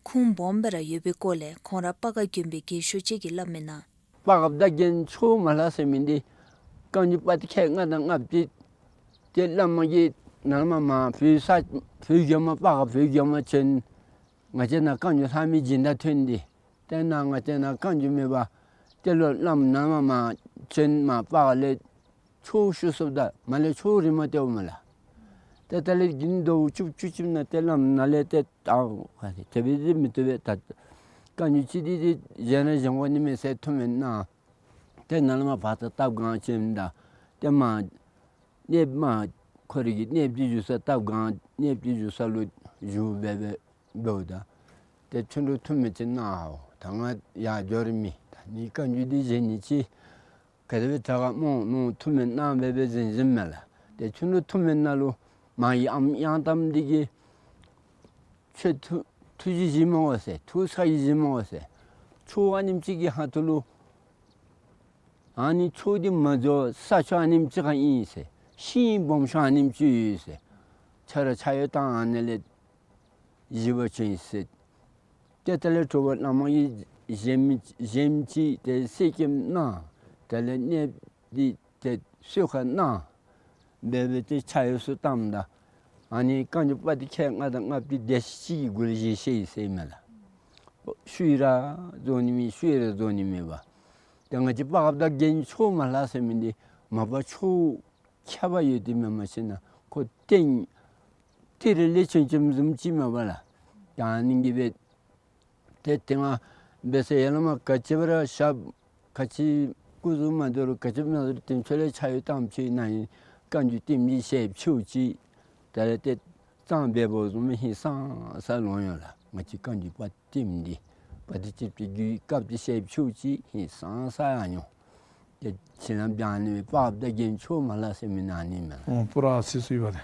ཁུངས་སྦོམ་སྦེ་ར་ཡོད་པའི་སྐོར་ལས་ཁོང་ར་སྤ་རྒཔོ་དགོན་པའི་རྒན་ཤོས་ཅིག་གིས་སླབ་མི་ནང་། སྤ་རྒཔོ་དང་རྒྱན་ཆོས་མ་ལྷབ་ཟེར་མི་འདི་བཀའ་འགྱུར་པོ་ཏི་ཁལ་ལྔ་དང་ལྔ་བཅུ་ཏེ་བླམ་གིས་ནཱ་ལས་མར་མར་བོད་ས་བོད་རྒྱལ་མོ་སྤ་རྒཔོ་བོད་རྒྱལ་མོ་བྱོན། ང་བཅས་ནཱ་བཀའ་འགྱུར་ལྷབ་མི་སྦྱིན་བདག་ཐོན་ཏེ་ཏེ་ནཱ་ང་བཅས་ནཱ་བཀའ་འགྱུར་མེད་པར་ཏེ་ལོག་བླམ་ནཱ་ལས་མར་མར་བྱོན། མར་སྤ་རྒཔོ་ལས་ཆོས་ཞུ་ཚུགསཔ་ད་མར་ལས་ཆོས་རིངམོ་སྟོནམ་མས་ལགས། ཏེ་ད་ལས་དགུང་ཟླཝ་བཅུ་བཅུ་གཅིག་ནང་ཏེ་བླམ་ནཱ་ལས་ཏེ་ད་ཨ་ནི་དེ་སྦེ་འདི་མི་བཏུབ་པས། ད་བཀའ་འགྱུར་ཅིག་འདི་འདི་གཞན་ར་གཞན་དགོ་ནི་མས་ཟེར་ཐུགས་སྨོན་གནང་། ཏེ་ནཱ་ལས་མར་བར་ཐག་སྟབས་གང་བྱོནམ་ད་ཏེ་མར་གནས་མར་ཁོ་རའི་གི་གནསཔོ་ཅིག་བཞུགས་ས་སྟབས་གང་གནསཔོ་ཅིག་བཞུགས་ས་ལུ་བཞུགས་སྦེ་སྦེ་འབདཝ་ད་ཏེ་ཁྱོད་ར་ཐུགས་སྨོན་ཅིག་གནང་འོང་། ད་ང་ཡར་འགྱོ་རིན་མས། ད་ནི་བཀའ་འགྱུར་འདི་བཞེངས་ནི་ཅིག་ག་དེ་སྦེ་དྲག་ག་སྨོ་མནོ་ཐུགས་སྨོན་གནང་སྦེ་སྦེ་བཞེངས་བཞེངསམ་མས་ལགས། ཏེ་ཁྱོད་ར་ཐུགས་སྨོན་ནང་ལུ་མ་ཡི་ཨམ་ཡང་དམ་འདི་གིས་ཁྱོད་ཐུགས་ཐུགས་རྗེ་བཞེས་མ་དགོ་ཟེར། ཐུགས་ཁྲོ་བཞེས་མ་དགོ་ཟེར། ཆོས་ཨ་ནེམ་ཅིག་གི་ཁ་ཐུག་ལུ་ཨ་ནི་ཆོས་འདི་མ་འགྱོ་ས་ཆ་ཨ་ནེམ་ཅིག་ཁར་ཨིན་ཟེར། ཤིང་སྦོམ་ཤོས་ཨ་ནེམ་ཅིག་ཡོད་ཟེར། ཁྱོད་ར་ཕྱག་གཡོག་བཏང་ཨ་ནི་ལས་བཞེས་པར་བྱོན་ཟེར། ཏེ་ད་ལས་དྲོ་པ་བླམ་གིས་བཞེངས་བཞེངསམ་ཅིག་ཏེ་གསེར་སྐྱེམས་གནང་། ད་ལས་གནསཔོ་འདི་ཏེ་གསོལ་ཁ་གནང་སྦེ་སྦེ་ཏེ་ཕྱག་གཡོག་ཚུ་བཏངམ་ད་ཨ་ནི་བཀའ་འགྱུར་པོ་ཏི་ཁལ་ལྔ་དང་ལྔ་བཅུ་དེ་ཅིག་གི་མགུ་ལས་བཞེས་བཞེས་ཡི་ཟེར་མས་ལགས། ཤུལ་ར་རྫོགས་ནི་མེད། ཤུལ་ར་རྫོགས་ནི་མེད་པ། ཏེ་ང་བཅས་སྤ་རྒཔོ་དང་རྒྱན་ཆོས་མ་ལྷབ་ཟེར་མི་འདི་མ་པ་ཆོས་ཁྱད་པར་ཡོད་དེ་མེན་པར་ཞིན་ན་ཁོ་རྟེན་གཏེར་ལས་བྱོན་བྱོནམ་བཟུམ་ཅིག་མས་པ་ལགས། ད་ཨ་ནི་གིས་སྦེ་ཏེ་དེ་སྔ་འབད་ས་ཡར་ལས་མར་ག་ཅི་སྦེ་ར་ཞབས་ག་ཅི་སྐུ་གཟུགས་མ་བདེ་རུང་ག་ཅི་མ་བདེ་རུང་ཏེ་ཁྱོད་ལས་ཕྱག་གཡོག་བཏངམ་ཅིག་ནཱ་ཨིན་བཀའ་འགྱུར་བསྟནམ་གྱི་ཞལ་ཕྱེཝ་ཅིག་ད་ལས་ཏེ་གཙང་སྦས་པ་བཟུམ་ཧིང་སངས་ས་ལོང་ཡོད་ལགས། ང་བཅས་བཀའ་འགྱུར་པོ་ཏི་བསྟནམ་འདི་པོ་ཏི་ཅིག་གི་སྐབས་ཀྱི་ཞལ་ཕྱེཝ་ཅིག་ཧིང་སངས་ས་ཡང་མྱོང་། ཏེ་བྱིན་རླབས་ཀྱང་ཨ་ནི་སྦེ་སྤ་རྒཔོ་དང་རྒྱན་ཆོས་མ་ལྷབ་ཟེར་མི་ནང་ཨ་ནི་མས་ལགས། ཨོ་པུ་ར་ཚིག་ཚུ་ཡོད་པ་ཏེ།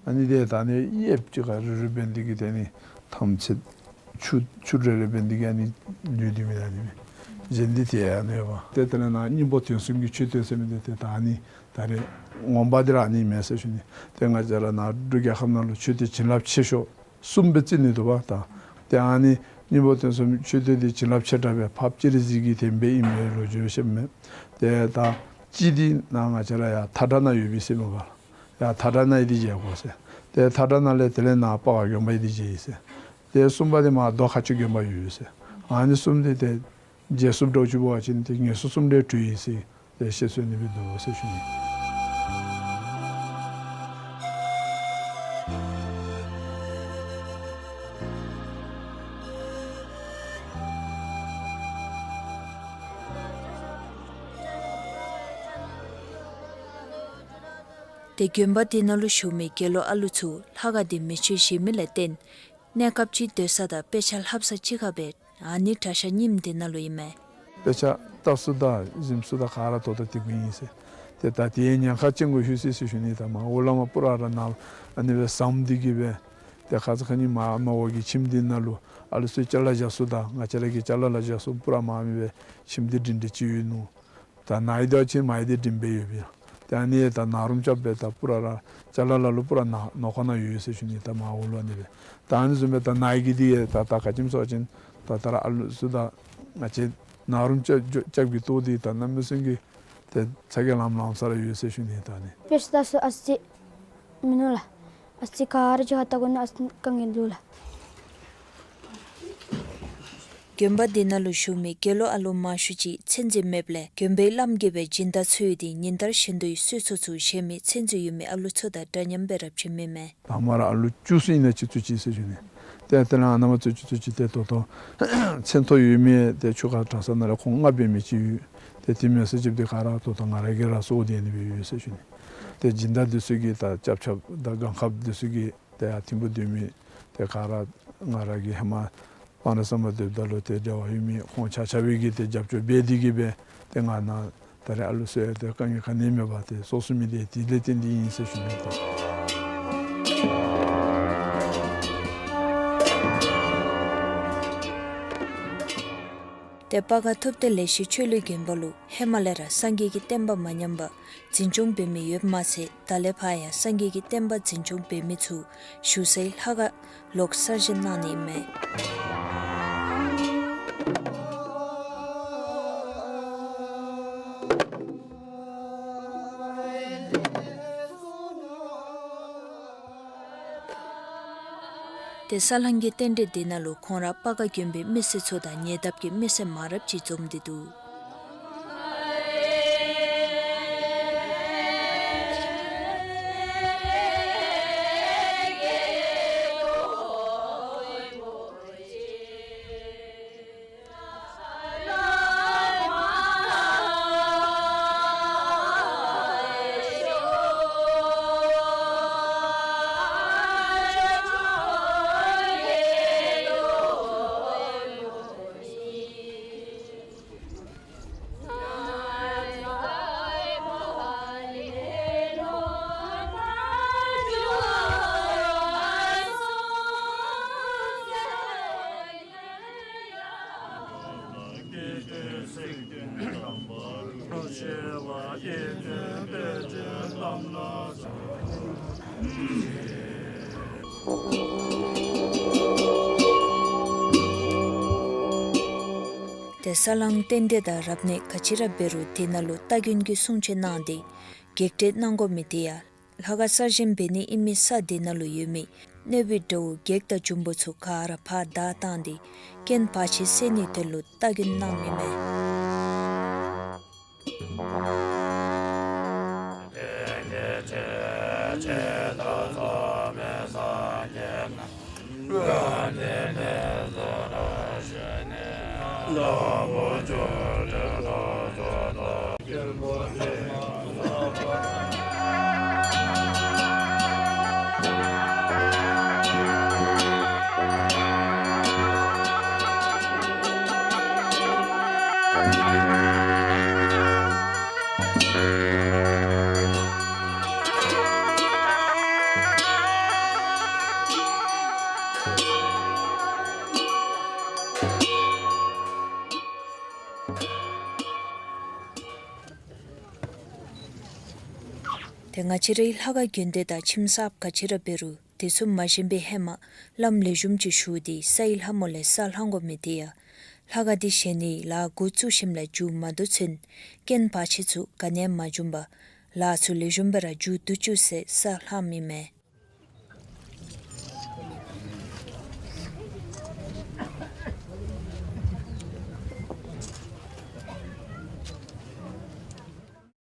ཨ་ནི་འདི་ད་ཨ་ནི་གཡསཔོ་ཅིག་ཁར་རེ་རེ་འབད་ནི་འདི་གིས་ཏེ་ཨ་ནི་ཐམས་ཅད་ཆུ་ཆུ་རེ་རེ་འབད་ནི་འདི་གིས་ཨ་ནི་ལུས་ཏེ་མེད་ཨ་ནི་མས། གཞན་འདི་ཏེ་ཨ་ནི་ཡོད་པ། ཏེ་དེ་ལས་ནཱ་སྙིང་པོ་དོན་གསུམ་གྱི་མཆོད་རྟེན་ཟེར་མི་འདི་ཏེ་ད་ཨ་ནི་ད་རེས་ངོ་མ་འདི་ར་ཨ་ནི་མས་ཟེར་ཞུ་ནི། ཏེ་ང་བཅས་ར་ནཱ་འབྲུག་རྒྱལ་ཁབ་ནང་ལུ་མཆོད་རྟེན་བྱིན་རླབས་ཆེ་ཤོས་གསུམ་སྦེ་བརྩི་ནི་འདུག་པ་ད། ཏེ་ཨ་ནི་སྙིང་པོ་དོན་གསུམ་མཆོད་རྟེན་འདི་བྱིན་རླབས་ཆེ་དྲགས་སྦེ་འཕགས་པ་སྤྱན་རས་གཟིགས་ཀྱི་དེམ་སྦེ་ཨིན་མས་ལོ་རྒྱུས་བཤད་མས། ཏེ་ད་གཅིག་འདི་ནཱ་ང་བཅས་ར་ཡར་མཐའ་བྲག་ནང་ཡོད་པས་ཟེར་མས་པ། ཡར་མཐའ་བྲག་ནང་ཡོད་དེ་མཇལ་དགོ་ཟེར། ཏེ་མཐའ་བྲག་ནང་ལས་དེ་ལས་ནཱ་སྤ་རྒཔོ་དགོན་པ་ཡོད་དེ་མཇལ་ཡི་ཟེར། ཏེ་གསུམ་པ་འདི་མར་རྡོ་ཁ་ཆུ་དགོན་པ་ཡོད་ཟེར། ཨ་ནི་གསུམ་འདི་ཏེ་མཇལ་ཚུགསཔ་འདྲཝ་ཅིག་འབད་བ་ཅིན་ཏེ་ངལ་གསོ་གསུམ་འདྲཝ་འགྲུབ་ཡི་ཟེར། ཏེ་བཤད་སྲོལ་ཨ་ནི་སྦེ་འདུག་ཟེར་ཞུ་ནི། ཏེ་དགོན་པ་འདི་ནང་ལུ་བཞུགས་མི་དགེ་སློང་ཨ་ལུ་ཚུ་ལྷ་ཁང་འདི་མེ་མཆོད་བཞེས་མི་ལས་བརྟེན་གནས་སྐབས་ཅིག་སྡོད་ས་དང་དཔེ་ཆ་ལྷབ་ས་གཅིག་ཁར་སྦེ་ཨ་ནི་གྲྭ་ཤག་རྙིངམ་འདི་ནང་ལུ་ཨིན་མས། དཔེ་ཆ་ལྟ་ས་དང་གཟིམ་ས་དང་ག་ར་ད་ལྟོ་དེ་གུ་ཨིན་ཟེར། ཏེ་ད་དེ་ཉེན་ཁ་ཅན་གུ་ལྷོད་ཅི་ཟེར་ཞུ་ནི། ད་མར་འོག་ལས་མར་པུ་ར་ར་ནཱ་ཨ་ནི་སྦེ་ཟམ་འདི་གིས་སྦེ་ཏེ་ཁ་ཙ་ཁ་ཉིནམ་མར་ཨ་མ་འོག་གི་ཁྱིམ་འདི་ནང་ལུ་ཨ་ལུ་ཚུ་ཅ་ལ་བཞག་ས་དང་ང་བཅས་ར་གི་ཅ་ལ་ལ་བཞག་ས་པུ་ར་མར་མེ་སྦེ་ཁྱིམ་འདི་འདྲེན་འདྲེན་ཅིག་ཡོད་ནུག། ད་ནཱ་ཡོད་དོ་ཅིག་མར་ཡོད་དེ་འདྲེན་སྦེ་ཡོད་པས། ཏེ་ཨ་ནི་ད་ནཱ་རུམ་རྐྱབ་སྦེ་ད་པུ་ར་ར་ཅ་ལ་ལ་ལུ་པུ་ར་ནཱ་ནང་ཁོག་ནང་ཡོད་ཟེར་ཞུ་ནི། ད་མར་འོག་ལུ་ཨ་ནི་སྦེ། ད་ཨ་ནི་བཟུམ་སྦེ་ད་ནཱ་གི་འདི་ཡང་ད་ད་ག་ཅི་སྨོ་ཟེར་བ་ཅིན་ད་ད་ར་ཨ་ལུ་ཚུ་ད་ང་བཅས་ནཱ་རུམ་རྐྱབ་རྐྱབ་རྐྱབ་ཀྱི་ཐོག་འདི་ད་གནམ་མེད་ས་མེད་ཀྱི་ཏེ་ཚ་གྱང་ལངམ་ལངམ་ས་ར་ཡོད་ཟེར་ཞུ་ནི། ད་ཨ་ནི་དཔེ་ཆ་ལྟ་ས་ཨ་ཙི་མིན་ནུག་ལགས། ཨ་ཙི་ག་ར་ཅིག་ཁར་ལྟ་དགོ་ནི་ཨ་ཙི་དཀའ་ངལ་འདུག་ལགས། དགོན་པ་འདི་ནང་ལུ་བཞུགས་མི་དགེ་སློང་ཨ་ལུ་མང་ཤོས་ཅིག་མཚན་རྩིས་མེདཔ་ལས་དགོན་པའི་བླམ་གིས་སྦེ་སྦྱིན་བདག་འཚོལ་ཏེ་ཉིན་ལྟར་བཞིན་དུ་གསོལ་ཚོགས་ཚུ་བཞེས་མི་མཚན་རྩིས་ཡོད་མི་ཨ་ལུ་ཚུ་དང་འདྲ་མཉམ་སྦེ་ར་བྱིནམ་ཨིན་མས། དང་པ་ར་ཨ་ལུ་བཅུ་གསུམ་ཨིན་ན་ཅིག་ཚུད་ཅི་ཟེར་ཞུ་ནི། ཏེ་དེ་ལས་ཨ་ནེམ་ཚུད་ཅི་ཚུད་ཅི་ཏེ་ད་ལྟོ་མཚན་ཐོ་ཡོད་མི་ཏེ་ཆུ་ཁ་གྲྭ་ཚང་ནང་ལས་ཁོང་ལྔ་འབད་མི་ཅིག་ཡོད། ཏེ་དེ་མེན་ཟེར་ཅིག་འབད་དེ་ག་ར་ད་ལྟོ་ང་ར་གིས་ར་གསོ་སྟེ་ཨ་ནི་སྦེ་ཡོད་ཟེར་ཞུ་ནི། ཏེ་སྦྱིན་བདག་འདི་ཚུ་གིས་ད་སྐྱབས་ཆ་དང་སྒང་ཁ་འདི་ཚུ་གིས་ཏེ་ཡར་ཐིམ་ཕུག་སྡོད་མི་ཏེ་ག་ར་ང་ར་གིས་ཧེ་མ་སྤང་རི་ཟམ་པ་སྡོདཔ་ད་ལུ་ཏེ་འབྲེལ་བ་ཡོད་མི་ཁོང་ཆ་ཁྱབ་ཀྱིས་ཏེ་རྒྱབ་སྐྱོར་འབད་དེ་གིས་སྦེ་ཏེ་ང་ནཱ་ད་རེས་ཨ་ལུ་གསོ་ཡང་ཏེ་དཀའ་ངལ་ག་ནི་མེད་པར་ཏེ་གསོ་ཚུགས་མི་འདི་དེ་ལས་བརྟེན་ཏེ་ཨིན་ཟེར་ཞུ་ནི་ཨིན། ཏེ་སྤ་ག་ཐུབ་བསྟན་ལེགས་བཤད་ཆོས་གླིང་དགོན་པ་ལུ་ཧེ་མ་ལས་ར་སངས་རྒྱས་ཀྱི་བསྟན་པ་མ་ཉམས་པར་འཛིན་སྐྱོང་འབད་མི་ཡོདཔ་མ་ཚད་ད་ལས་ཕར་ཡང་སངས་རྒྱས་ཀྱི་བསྟན་པ་འཛིན་སྐྱོང་འབད་མི་ཚུ་བཞུགས་སའི་ལྷ་ཁང་ལོག་གསར་བཞེངས་གནང་ནི་ཨིན་མས། ཏེ་ས་བསླང་གི་རྟེན་འབྲེལ་འདི་ནང་ལུ་ཁོང་ར་སྤ་ག་དགོན་པའི་མི་སེར་ཚུ་དང་ཉེ་འདབས་ཀྱི་མི་སེར་མང་རབས་ཅིག་འཛོམས་ཏེ་འདུག། ཏེ་ས་བསླང་རྟེན་འབྲེལ་དང་རབ་གནས་ག་ཅི་ར་འབད་རུང་དེ་ནང་ལུ་སྟ་གོན་གྱི་སྲུང་བྱེད་གནང་སྟེ་བགེགས་བསྐྲད་གནང་དགོ་མི་དེ་ཡང་ལྷ་ཁང་གསར་བཞེངས་འབད་ནི་ཨིན་མི་ས་དེ་ནང་ལུ་ཡོད་མི་གནོད་པའི་དགྲ་བོ་བགེགས་དང་འབྱུང་པོ་ཚུ་ག་ར་ཕར་བདའ་བཏང་སྟེ་རྐྱེན་བར་ཆད་སེལ་ནིའི་དོན་ལུ་སྟ་གོན་གནངམ་ཨིན་མས། ཏེ་ང་བཅས་རའི་ལྷ་ཁང་དགོན་སྡེ་དང་ཁྱིམ་གསརཔ་ག་ཅི་ར་འབད་རུང་དེ་ཚུ་མ་བཞེངས་པའི་ཧེ་མ་བླམ་ལེགས་ཤོམ་ཅིག་ཞུ་སྟེ་སའི་ལྷ་མོ་ལས་ས་བསླང་དགོ་མི་དེ་ཡང་ལྷ་ཁང་འདི་བཞེངས་ནིའི་ལཱ་འགོ་བཙུགས་ཞིནམ་ལས་མཇུག་མ་བསྡུ་ཚུན་རྐྱེན་བར་ཆད་ཚུ་ག་ནི་ཡང་མ་འབྱུང་པར་ལཱ་ཚུ་ལེགས་ཤོམ་སྦེ་ར་མཇུག་བསྡུ་བཅུག་ཟེར་ས་བསླངམ་ཨིན་མས།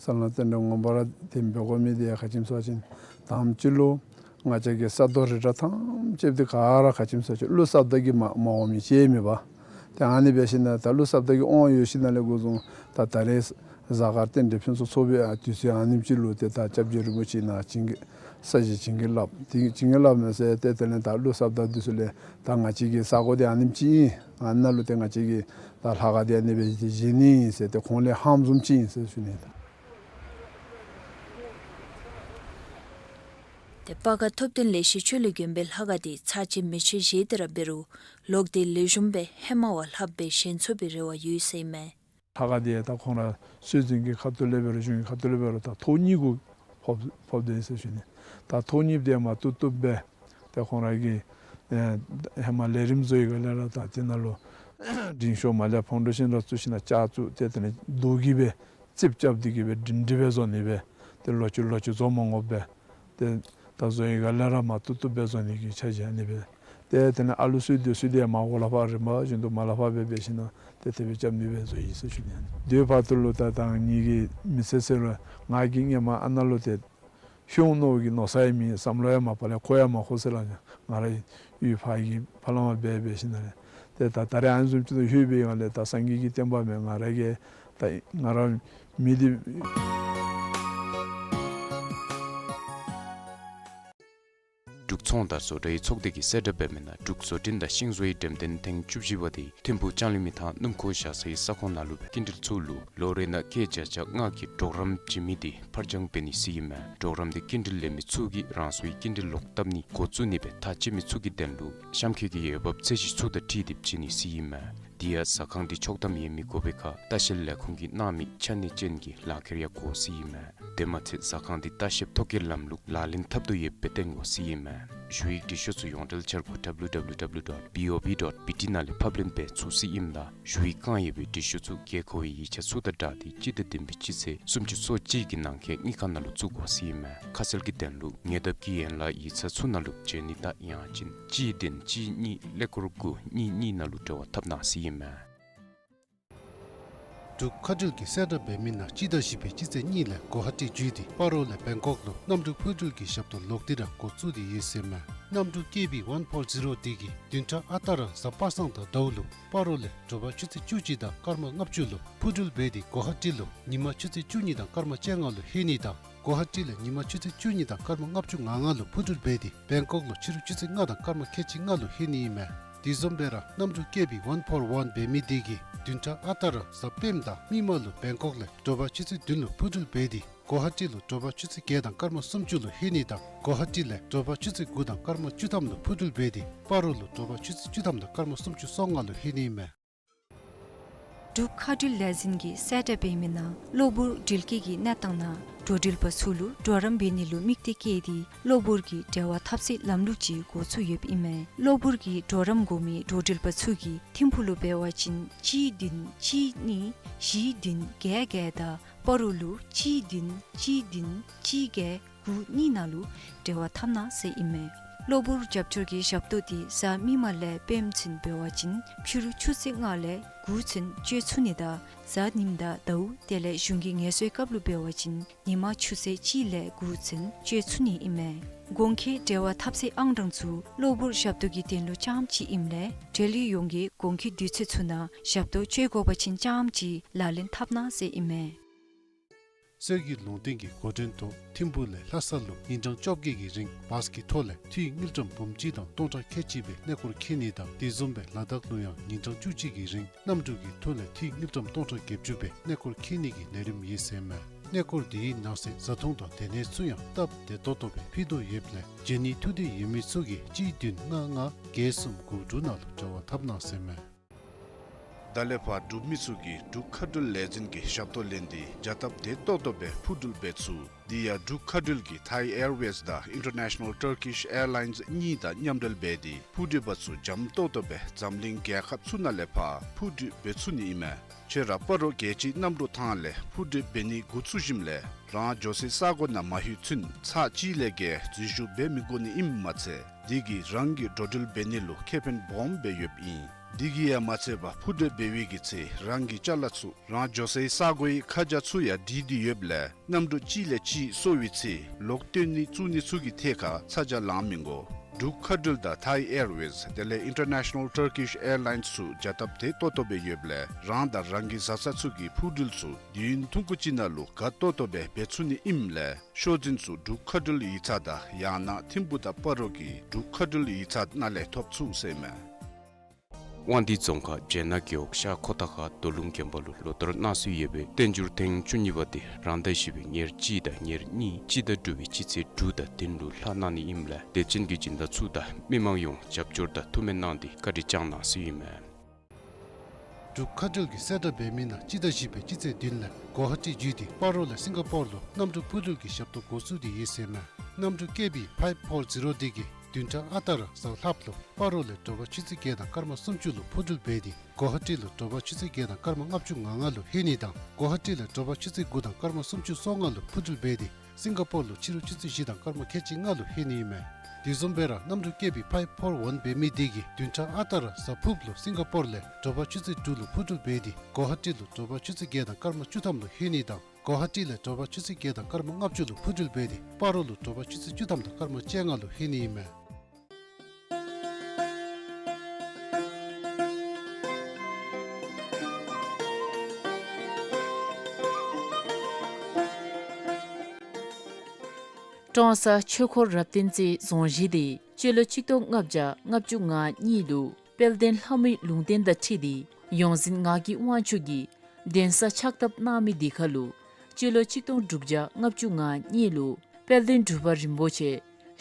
ས་བསླང་རྟེན་འབྲེལ་ངོ་མ་ར་དེ་འབད་དགོ་མི་དེ་ཡང་ག་ཅི་སྨོ་ཟེར་བ་ཅིན་དང་པ་ཅིག་ལུ་ང་བཅས་ཀྱི་ས་རྡོ་རི་བྲག་ཐམས་ཅད་འདི་ག་ར་ག་ཅི་སྨོ་ཟེར་བ་ཅིན་ཀླུ་ས་བདག་གིས་མ་མ་དབང་མི་ཅིག་མེད་པ། ཏེ་ཨ་ནི་འབད་ཞིནམ་ད་ཀླུ་ས་བདག་གི་དབང་ཡོད་ཞིནམ་ལས་འགོ་བཟུང་ད་ད་རེས་གཟའ་སྐར་རྟེན་འབྲེལ་ཕུན་སུམ་ཚོགས་པའི་ཨ་དུས་ཚོད་ཨ་ནེམ་ཅིག་ལུ་ཏེ་ད་སྐྱབས་རྗེ་རིན་པོ་ཆེ་ནཱ་བྱིན་གྱིས་ས་གཞི་བྱིན་གྱིས་བརླབས། དེ་བྱིན་གྱིས་བརླབས་མས་ཟེར་ཏེ་དེ་ལས་ད་ཀླུ་ས་བདག་འདི་ཚུ་ལས་ད་ང་བཅས་ཀྱི་ས་གོ་འདི་ཨ་ནེམ་ཅིག་ཨིན། ཨ་ནཱ་ལུ་ཏེ་ང་བཅས་ཀྱིས་ད་ལྷ་ཁང་འདི་ཨ་ནི་སྦེ་བཞེངས་ནི་ཨིན་ཟེར་ཏེ་ཁོང་ལས་ཧམ་བཟུམ་ཅིག་ཨིན་ཟེར་ཞུ་ནི་ད། ཏེ་སྤ་ག་ཐུབ་བསྟན་ལེགས་བཤད་ཆོས་གླིང་དགོན་པའི་ལྷ་ཁང་འདི་ཚར་གཅིག་མེ་མཆོད་བཞེས་ཏེ་ར་འབད་རུང་ལོག་སྟེ་ལེགས་ཤོམ་སྦེ་ཧེ་མ་བ་ལྷགཔ་སྦེ་བཞེངས་ཚུགས་པའི་རེ་བ་ཡོད་ཟེར་ཨིན་མས། ལྷ་ཁང་འདི་ད་ཁོང་ར་སྲོལ་འཛིན་གྱི་ཁ་ཐུག་ལས་འབད་རུང་གཞུང་གི་ཁ་ཐུག་ལས་འབད་རུང་ད་ཐོག་གཉིས་གུ་ཕོག་ཕོགཔ་འདི་ཨིན་ཟེར་ཞུ་ནི། ད་ཐོག་གཉིས་འདི་མར་བཏུབ་བཏུབ་སྦེ་ཏེ་ཁོང་ར་གིས་ཨེ་ཧེ་མ་ལས་རིམ་བཟོ་བའི་སྒང་ལས་ར་ད་དེ་ནང་ལུ་འབྲིང་ཤོས་མར་ལས་ཕོ་བྲང་ཤིང་ར་བཙུགས་ཞིནམ་ལྕགས་བཙུགས་ཏེ་དེ་ལས་རྡོ་གིས་སྦེ་རྩིགཔ་རྐྱབ་སྟེ་གིས་སྦེ་སྒྲིང་སྒྲི་སྦེ་བཟོ་ནི་སྦེ་ཏེ་ལོག་ཅི་ལོག་ཅི་བཟོ་མ་དགོཔ་སྦེ་ཏེ་ད་བཟོ་བའི་སྒང་ལས་ར་མར་བཏུབ་བཏུབ་སྦེ་བཟོ་ནི་གི་འཆར་གཞི་ཨ་ནི་སྦེ་ ཏེ་དེ་ནང་ཨ་ལུ་གསོ་སྡོད་ཚུ་དེ་མར་འོག་ལས་ཕར་རིམ་པ་བཞིན་དུ་མར་ལས་ཕར་འབད་འབད་ཞིནམ་ལས་ཏེ་དེ་སྦེ་རྐྱབ་ནི་སྦེ་བཟོ་ཡི་ཟེར་ཞུ་ནི། དེ་བར་དུ་ལུ་ད་ད་ངེ་གི་མི་ཚེ་ཟེར་རུང་ང་གིས་སྔོན་མ་ཨ་ནཱ་ལུ་ཏེ་ཤོང་ནི་གི་མནོ་བསམ་ཡང་མེད། བསམ་བློ་ཡང་མ་པ་ལས་འཁོར་ཡང་མ་འཁོར་ཟེར་སླབ་ནི། ང་ར་ཡུལ་ཕར་གྱི་ཕར་ལས་མར་འབད་འབད་ཞིནམ་ལས་ཏེ་ད་ད་རེས་ཨ་ནི་བཟུམ་ཅིག་ཏུ་ལྷོད་པའི་སྒང་ལས་ད་སངས་རྒྱས་ཀྱི་བསྟན་པ་མེན། ང་ར་གི་ད་ང་ར་མི་འདི་འབྲུག་ཚོང་དང་བཟོ་གྲྭའི་ཚོགས་སྡེ་གིས་གསལ་བསྒྲགས་འབད་མི་ནང་འབྲུག་བཟོ་སྐྲུན་དང་ཤིང་བཟོའི་འགྲེམས་སྟོན་ཐེངས་བཅུ་བཞི་པ་དེ་ཐིམ་ཕུག་ལྕང་གླིང་མི་ཐང་སྣུམ་འཁོར་བཞག་སའི་ས་ཁོངས་ནང་ལུ་སྦེ་སྐྱིན་འགྲུལ་ཚུ་ལུ་ལོ་རེ་ནང་སྐྱེད་བརྒྱ་ཆ་ལྔ་གི་གྲོགས་རམ་བྱིན་མི་དེ་ཕར་འགྱངས་འབད་ནི་ཟེར་ཨིན་མས། གྲོགས་རམ་དེ་སྐྱིན་འགྲུལ་ལེན་མི་ཚུ་གིས་རང་སོའི་སྐྱིན་འགྲུལ་ལོག་བཏབ་ནི་འགོ་བཙུགས་ནི་སྦེ་ཐག་བཅད་མི་ཚུ་གི་དོན་ལུ་གཤམ་འཁོད་ཀྱི་འོས་འབབ་ཚད་གཞི་ཚུ་དང་འཁྲིལ་ཏེ་བྱིན་ནི་ཟེར་ཨིན་མས། དེ་ཡང་ཟ་ཁང་འདི་ཆོག་ཐམ་ཡོད་མི་དགོ་པའི་ཁར་ལྟ་བཤལ་ལས་ཁུངས་ཀྱིས་གནང་མི་ཆ་གནས་ཅན་གྱི་ལག་ཁྱེར་ཡང་དགོ་ཟེར་ཨིན་མས། དེ་མ་ཚད་ཟ་ཁང་འདི་ལྟ་བཤལ་ཐོ་བཀོད་ལམ་ལུགས་ལག་ལེན་འཐབ་དོ་ཡོདཔ་སྦེ་སྟོན་དགོ་ཟེར་ཨིན་མས། ཞུ་ཡིག་འབྲི་ཤོག་ཚུ་ཡོངས་འབྲེལ་འཆར་སྒོ་W W W dot B O B dot B T ནང་ལས་ཕབ་ལེན་འབད་ཚུགས་ཟེར་ཨིནམ་ད་ཞུ་ཡིག་བཀང་ཡོད་པའི་འབྲི་ཤོག་ཚུ་དགོས་མཁོ་བའི་ཡིག་ཆ་ཚུ་དང་སྦྲགས་ཏེ་སྤྱི་ཟླ་བདུན་པའི་སྤྱི་ཚེས་སུམ་ཅུ་སོ་གཅིག་གི་ནང་འཁོད་དངུལ་ཁང་ནང་ལུ་བཙུགས་དགོ་ཟེར་ཨིན་མས། ཁ་གསལ་གྱི་དོན་ལུ་ཉེ་འདབས་ཀྱི་ཡན་ལག་ཡིག་ཚང་ཚུ་ནང་ལུ་བྱོན་ནི་དང་ཡང་ཅིན་གཅིག་བདུན་གཅིག་གཉིས་ཀླད་ཀོར་དགུ་གཉིས་གཉིས་ནང་ལུ་འབྲེལ་བ་འཐབ་གནང་ཟེར་ཨིན་མས། འབྲུག་མཁའ་འགྲུལ་གྱིས་གསལ་བསྒྲགས་འབད་མི་ནང་སྤྱི་ཟླ་བཞི་པའི་སྤྱི་ཚེས་གཉིས་ལས་གོ་ཧ་ཊི་བརྒྱུད་དེ་སྤ་རོ་ལས་བེང་ཀོག་ལུ་གནམ་གྲུ་འཕུར་འགྲུལ་གྱི་ཞབས་ཏོག་ལོག་སྟེ་ར་འགོ་བཙུགས་ཏེ་ཡོད་ཟེར་མས། གནམ་གྲུ་ཀེ་བི་ཝན་ཕོར་ཛི་རོ་དེ་གིས་བདུན་ཕྲག་ཨ་རྟག་ར་གཟའ་པ་སངས་དང་ཟླཝ་ལུ་སྤ་རོ་ལས་དྲོ་པ་ཆུ་ཚོད་བཅུ་གཅིག་དང་སྐར་མ་ལྔ་བཅུ་ལུ་འཕུར་འགྲུལ་འབད་དེ་གོ་ཧ་ཊི་ལུ་ཉིན་མ་ཆུ་ཚོད་བཅུ་གཉིས་དང་སྐར་མ་བཅོ་ལྔ་ལུ་ལྷོད་ནི་དང་གོ་ཧ་ཊི་ལས་ཉིན་མ་ཆུ་ཚོད་བཅུ་གཉིས་དང་སྐར་མ་ལྔ་བཅུ་ང་ལྔ་ལུ་འཕུར་འགྲུལ་འབད་དེ་བེང་ཀོག་ལུ་ཕྱི་རུ་ཆུ་ཚོད་ལྔ་དང་སྐར་མ་ཁལ་གཅིག་ལྔ་ལུ་ལྷོད་ནི་ཨིན་མས། དེ་བཟུམ་སྦེ་ར་གནམ་གྲུ་ཀེ་བི་ཝན་ཕོར་ཝན་འབད་མི་དེ་གིས་བདུན་ཕྲག་ཨ་རྟག་ར་གཟའ་སྤེནམ་དང་མིག་དམར་ལུ་བེང་ཀོག་ལས་དྲོ་པ་ཆུ་ཚོད་བདུན་ལུ་འཕུར་འགྲུལ་འབད་དེ་གོ་ཧ་ཊི་ལུ་དྲོ་པ་ཆུ་ཚོད་བརྒྱད་དང་སྐར་མ་སུམ་ཅུ་ལུ་ལྷོད་ནི་དང་གོ་ཧ་ཊི་ལས་དྲོ་པ་ཆུ་ཚོད་དགུ་དང་སྐར་མ་བཅུ་ཐམ་ལུ་འཕུར་འགྲུལ་འབད་དེ་སྤ་རོ་ལུ་དྲོ་པ་ཆུ་ཚོད་བཅུ་ཐམ་དང་སྐར་མ་སུམ་ཅུ་སོ་ལྔ་ལུ་ལྷོད་ནི་ཨིན་མས། འབྲུག་མཁའ་འགྲུལ་ལས་འཛིན་གྱིས་གསལ་བསྒྲགས་འབད་མི་ནང་གློ་བུར་འགྲུལ་སྐྱེལ་གྱི་གནས་སྟངས་ནང་འགྲོ་འགྲུལ་པ་ཚུ་ལུ་གྲོགས་རམ་འབད་ནི་ལུ་དམིགས་གཏད་བསྐྱེད་དེ་གློ་བུར་གྱི་འབྲེལ་བ་འཐབ་སའི་ལམ་ལུགས་ཅིག་འགོ་བཙུགས་ཡོདཔ་ཨིན་མས། གློ་བུར་གྱི་གྲོགས་རམ་དགོ་མི་འགྲོ་འགྲུལ་པ་ཚུ་གིས་ཐིམ་ཕུག་ལུ་འབད་བ་ཅིན་གཅིག་བདུན་གཅིག་གཉིས་བཞི་བདུན་བརྒྱད་བརྒྱད་དང་སྤ་རོ་ལུ་གཅིག་བདུན་གཅིག་བདུན་གཅིག་བརྒྱད་དགུ་གཉིས་ནང་ལུ་འབྲེལ་བ་འཐབ་གནང་ཟེར་ཨིན་མས། གློ་བུར་རྒྱབ་སྐྱོར་གྱི་ཞབས་ཏོག་དེ་གཟའ་མིག་དམར་ལས་སྤེནམ་ཚུན་འབད་བ་ཅིན་ཕྱི་རུ་ཆུ་ཚོད་ལྔ་ལས་དགུ་ཚུན་སྤྱོད་ཚུགས་ནི་དང་གཟའ་ཉིམ་དང་ཟླཝ་དེ་ལས་གཞུང་གི་ངལ་གསོའི་སྐབས་ལུ་འབད་བ་ཅིན་ཉིན་མ་ཆུ་ཚོད་གཅིག་ལས་དགུ་ཚུན་སྤྱོད་ཚུགས་ནི་ཨིན་མས། གོང་འཁོད་འབྲེལ་བ་འཐབ་སའི་ཨང་གྲངས་ཚུ་གློ་བུར་ཞབས་ཏོག་གི་དོན་ལུ་རྐྱངམ་ཅིག་ཨིནམ་ལས་འབྲེལ་ཡོད་ཡོངས་ཀྱིས་གོང་འཁོད་དུས་ཚོད་ཚུ་ནང་ཞབས་ཏོག་སྤྱོད་དགོ་པ་ཅིན་རྐྱངམ་ཅིག་ལག་ལེན་འཐབ་གནང་ཟེར་ཨིན་མས། གསེར་གྱི་ལུང་བསྟན་གྱི་འགོ་འདྲེན་ཐོག་ཐིམ་ཕུག་ལས་ལྷ་ས་ལུ་ཉིན་གྲངས་བཅོ་བརྒྱད་ཀྱི་རིང་བཱས་ཀྱི་ཐོག་ལས་འཐུས་དངུལ་ཀྲམ་འབུམ་གཅིག་དང་སྟོང་ཕྲག་ཁལ་གཅིག་སྦེ་གནས་སྐོར་འཁྱིད་ནི་དང་དེ་བཟུམ་སྦེ་ལ་དྭགས་ལུ་ཡང་ཉིན་གྲངས་བཅུ་གཅིག་གི་རིང་གནམ་གྲུ་གི་ཐོག་ལས་འཐུས་དངུལ་ཀྲམ་སྟོང་ཕྲག་བརྒྱད་ཅུ་སྦེ་གནས་སྐོར་འཁྱིད་ནི་གི་ལས་རིམ་ཡོད་ཟེར་མས། གནས་སྐོར་དེའི་ནང་གསེས་བཟའ་འཐུང་དང་སྡོད་གནས་ཚུ་ཡང་སྟབས་བདེ་ཏོག་ཏོ་སྦེ་ཕུལ་དོ་ཡོདཔ་ལས་འབྱོན་ནི་ཐུགས་འདོད་ཡོད་མི་ཚུ་གིས་གཅིག་བདུན་ལྔ་ལྔ་བརྒྱད་གསུམ་དགུ་དྲུག་ནང་ལུ་འབྲེལ་བ་འཐབ་གནང་ཟེར་མས། ད་ལས་ཕར་འབྲུག་མི་ཚུ་གིས་འབྲུག་མཁའ་འགྲུལ་ལས་འཛིན་གྱི་ཞབས་ཏོག་ལེན་ཏེ་བྱ་སྟབས་བདེ་ཏོག་ཏོ་སྦེ་འཕུར་འགྲུལ་འབད་ཚུགས། དེ་ཡང་འབྲུག་མཁའ་འགྲུལ་གྱིས་Thai Airways དང་International Turkish Airlines གཉིས་དང་མཉམ་འབྲེལ་འབད་དེ་འཕུར་འགྲུལ་པ་ཚུ་འཇམ་ཏོག་ཏོ་སྦེ་འཛམ་གླིང་རྒྱལ་ཁབ་ཚུ་ནང་ལས་ཕར་འཕུར་འགྲུལ་འབད་ཚུགས་ནི་ཨིན་མས། ཁྱོད་ར་སྤ་རོ་རྒྱལ་སྤྱིའི་གནམ་གྲུ་ཐང་ལས་འཕུར་འགྲུལ་འབད་ནི་འགོ་བཙུགས་ཞིནམ་ལས་རང་འགྱོ་སའི་ས་གོ་ནང་མ་ལྷོད་ཚུན་ཚར་གཅིག་ལས་བརྒལ་འཛུལ་ཞུགས་འབད་མི་དགོ་ནི་ཨིནམ་མ་ཚད་དེ་གིས་རང་གི་འགྲོ་འགྲུལ་འབད་ནི་ལུ་ཁེ་ཕན་སྦོམ་སྦེ་ཡོདཔ་ཨིན། དེ་གིས་ཡང་མ་ཚད་པར་འཕུར་འགྲུལ་འབད་བའི་གི་ཚེ་རང་གི་ཅ་ལ་ཚུ་རང་འགྱོ་སའི་ས་གོའི་ཁ་བྱང་ཚུ་ཡང་བྲིས་ཏེ་ཡོདཔ་ལས་གནམ་གྲུ་གཅིག་ལས་གཅིག་སོར་བའི་ཚེ་ལོག་བཏོན་ནི་བཙུགས་ནི་ཚུ་གི་ཐད་ཁར་ཚ་གྱང་ལང་མི་དགོ། འབྲུག་མཁའ་འགྲུལ་དང་Thai Airways དེ་ལས་International Turkish Airlines ཚུ་བྱ་སྟབས་བདེ་ཏོག་ཏོ་སྦེ་ཡོདཔ་ལས་རང་དང་རང་གི་བཟའ་ཚང་ཚུ་གི་འཕུར་འགྲུལ་ཚུ་དུས་ཡུན་ཐུང་ཀུ་ཅིག་ནང་ལུ་དགའ་ཏོག་ཏོ་སྦེ་འབད་ཚུགས་ནི་ཨིནམ་ལས་ཤོག་འཛིན་ཚུ་འབྲུག་མཁའ་འགྲུལ་ཡིག་ཚང་དང་ཡང་ན་ཐིམ་ཕུག་དང་སྤ་རོ་གི་འབྲུག་མཁའ་འགྲུལ་ཡིག་ཚང་ནང་ལས་ཐོབ་ཚུགས་ཟེར་མས། དབང་འདུས་རྫོང་ཁག་སྦྱེད་ནག་རྒེད་འོག་ཤར་ཁོ་ཐང་ཁ་རྡོ་ལུང་དགོན་པ་ལུ་ལོ་ལྟར་གནང་སྲོལ་ཡོད་པའི་བསྟན་འགྱུར་ཐེངས་བཅུ་གཉིས་པ་དེ་རང་ཟླ་བཞི་པའི་ཉེར་གཅིག་དང་ཉེར་གཉིས་སྤྱི་ཟླ་དྲུག་པའི་སྤྱི་ཚེས་དྲུག་དང་བདུན་ལུ་ལྷག་གནང་ནི་ཨིནམ་ལས་དད་ཅན་གྱི་སྦྱིན་བདག་ཚུ་དང་མི་མང་ཡོངས་རྒྱབ་སྐྱོར་དང་ཐུགས་སྨོན་གནང་སྟེ་བཀའ་དྲིན་བསྐྱང་གནང་ཟེར་ཨིན་མས། འབྲུག་མཁའ་འགྲུལ་གྱིས་གསལ་བསྒྲགས་འབད་མི་ནང་སྤྱི་ཟླ་བཞི་པའི་སྤྱི་ཚེས་བདུན་ལས་གོ་ཧ་ཊི་བརྒྱུད་དེ་སྤ་རོ་ལས་སིང་ག་པོར་ལུ་གནམ་གྲུ་འཕུར་འགྲུལ་གྱི་ཞབས་ཏོག་འགོ་བཙུགས་ཏེ་ཡོད་ཟེར་མས། གནམ་གྲུ་ཀེ་བི་ཕའིབ་ཕོར་ཛི་རོ་དེ་གིས་བདུན་ཕྲག་ཨ་རྟག་ར་གཟའ་ལྷགཔ་ལུ་སྤ་རོ་ལས་དྲོ་པ་ཆུ་ཚོད་བརྒྱད་དང་སྐར་མ་སུམ་ཅུ་ལུ་འཕུར་འགྲུལ་འབད་དེ་གོ་ཧ་ཊི་ལུ་དྲོ་པ་ཆུ་ཚོད་བརྒྱད་དང་སྐར་མ་ལྔ་བཅུ་ང་ལྔ་ལུ་ལྷོད་ནི་དང་གོ་ཧ་ཊི་ལས་དྲོ་པ་ཆུ་ཚོད་དགུ་དང་སྐར་མ་སུམ་ཅུ་སོ་ལྔ་ལུ་འཕུར་འགྲུལ་འབད་དེ་སིང་ག་པོར་ལུ་ཕྱི་རུ་ཆུ་ཚོད་བཞི་དང་སྐར་མ་ཁལ་གཅིག་ལྔ་ལུ་ལྷོད་ནི་ཨིན་མས། དེ་བཟུམ་སྦེ་ར་གནམ་གྲུ་ཀེ་བི་ཕའིབ་ཕོར་ཝན་འབད་མི་དེ་གིས་བདུན་ཕྲག་ཨ་རྟག་ར་གཟའ་ཕུརཔ་ལུ་སིང་ག་པོར་ལས་དྲོ་པ་ཆུ་ཚོད་དྲུག་ལུ་འཕུར་འགྲུལ་འབད་དེ་གོ་ཧ་ཊི་ལུ་དྲོ་པ་ཆུ་ཚོད་བརྒྱད་དང་སྐར་མ་བཅུ་ཐམ་ལུ་ལྷོད་ནི་དང་། གོ་ཧ་ཊི་ལས་དྲོ་པ་ཆུ་ཚོད་བརྒྱད་དང་སྐར་མ་ལྔ་བཅུ་ལུ་འཕུར་འགྲུལ་འབད་དེ་སྤ་རོ་ལུ་དྲོ་པ་ཆུ་ཚོད་བཅུ་ཐམ་དང་སྐར་མ་བཅོ་ལྔ་ལུ་ལྷོད་ནི་ཨིན་མས། ཀྲོང་གསར་ཆོས་འཁོར་རབ་བརྟན་རྩེ་རྫོང་གཞིས་དེ་སྤྱི་ལོ་ཆིག་སྟོང་ལྔ་བརྒྱ་ལྔ་བཅུ་ང་གཉིས་ལུ་དཔལ་ལྡན་ལྷ་མོའི་ལུང་བསྟན་དང་འཁྲིལ་ཏེ་ཡོངས་འཛིན་ངག་གི་དབང་ཕྱུག་གིས་གདན་ས་ཕྱག་བཏབ་གནང་མི་དེ་ཁར་ལུ་སྤྱི་ལོ་ཆིག་སྟོང་དྲུག་བརྒྱ་ལྔ་བཅུ་ང་གཉིས་ལུ་དཔལ་ལྡན་འབྲུག་པ་རིན་པོ་ཆེ་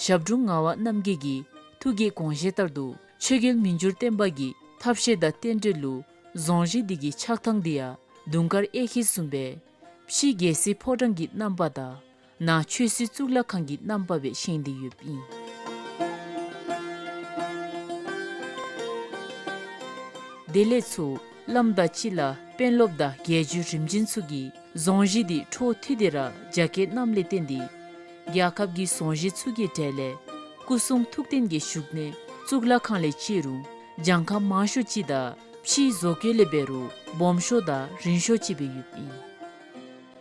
ཞབས་དྲུང་ངག་དབང་རྣམ་རྒྱལ་གྱི་ཐུགས་ཀྱི་དགོངས་བཞེད་ལྟར་དུ་ཆོས་རྒྱལ་མི་འགྱུར་བརྟན་པ་གི་ཐབས་ཤེས་དང་རྟེན་འབྲེལ་ལུ་རྫོང་གཞིས་དེ་གི་ཆགས་ཐངས་དེ་ཡང་དུང་དཀར་གཡས་འཁྱིལ་བཟུམ་སྦེ་ཕྱི་རྒྱལ་སྲིད་ཕོ་བྲང་གི་རྣམ་པ་དང་ནང་ཆོས་སྲིད་གཙུག་ལག་ཁང་གི་རྣམ་པ་སྦེ་བཞེངས་ཏེ་ཡོདཔ་ཨིན། དེ་ལས་ཚུར་བླམ་དང་སྤྱི་བླ་དཔོན་སློབ་དང་རྒྱལ་བརྒྱུད་རིམ་བྱོན་ཚུ་གིས་རྫོང་གཞིས་དེ་འཕྲོ་མཐུད་དེ་ར་རྒྱ་བསྐྱེད་གནངམ་ལས་བརྟེན་ཏེ་རྒྱལ་ཁབ་ཀྱི་རྫོང་གཞིས་ཚུ་གི་གྲས་ལས་སྐུ་གསུང་ཐུགས་རྟེན་གྱི་བཞུགས་གནས་གཙུག་ལག་ཁང་ལས་བརྩི་རུང་གྱངས་ཁ་མང་ཤོས་ཅིག་དང་ཕྱིའི་བཟོ་བཀོད་ལས་འབད་རུང་སྦོམ་ཤོས་དང་རིང་ཤོས་ཅིག་སྦེ་ཡོདཔ་ཨིན།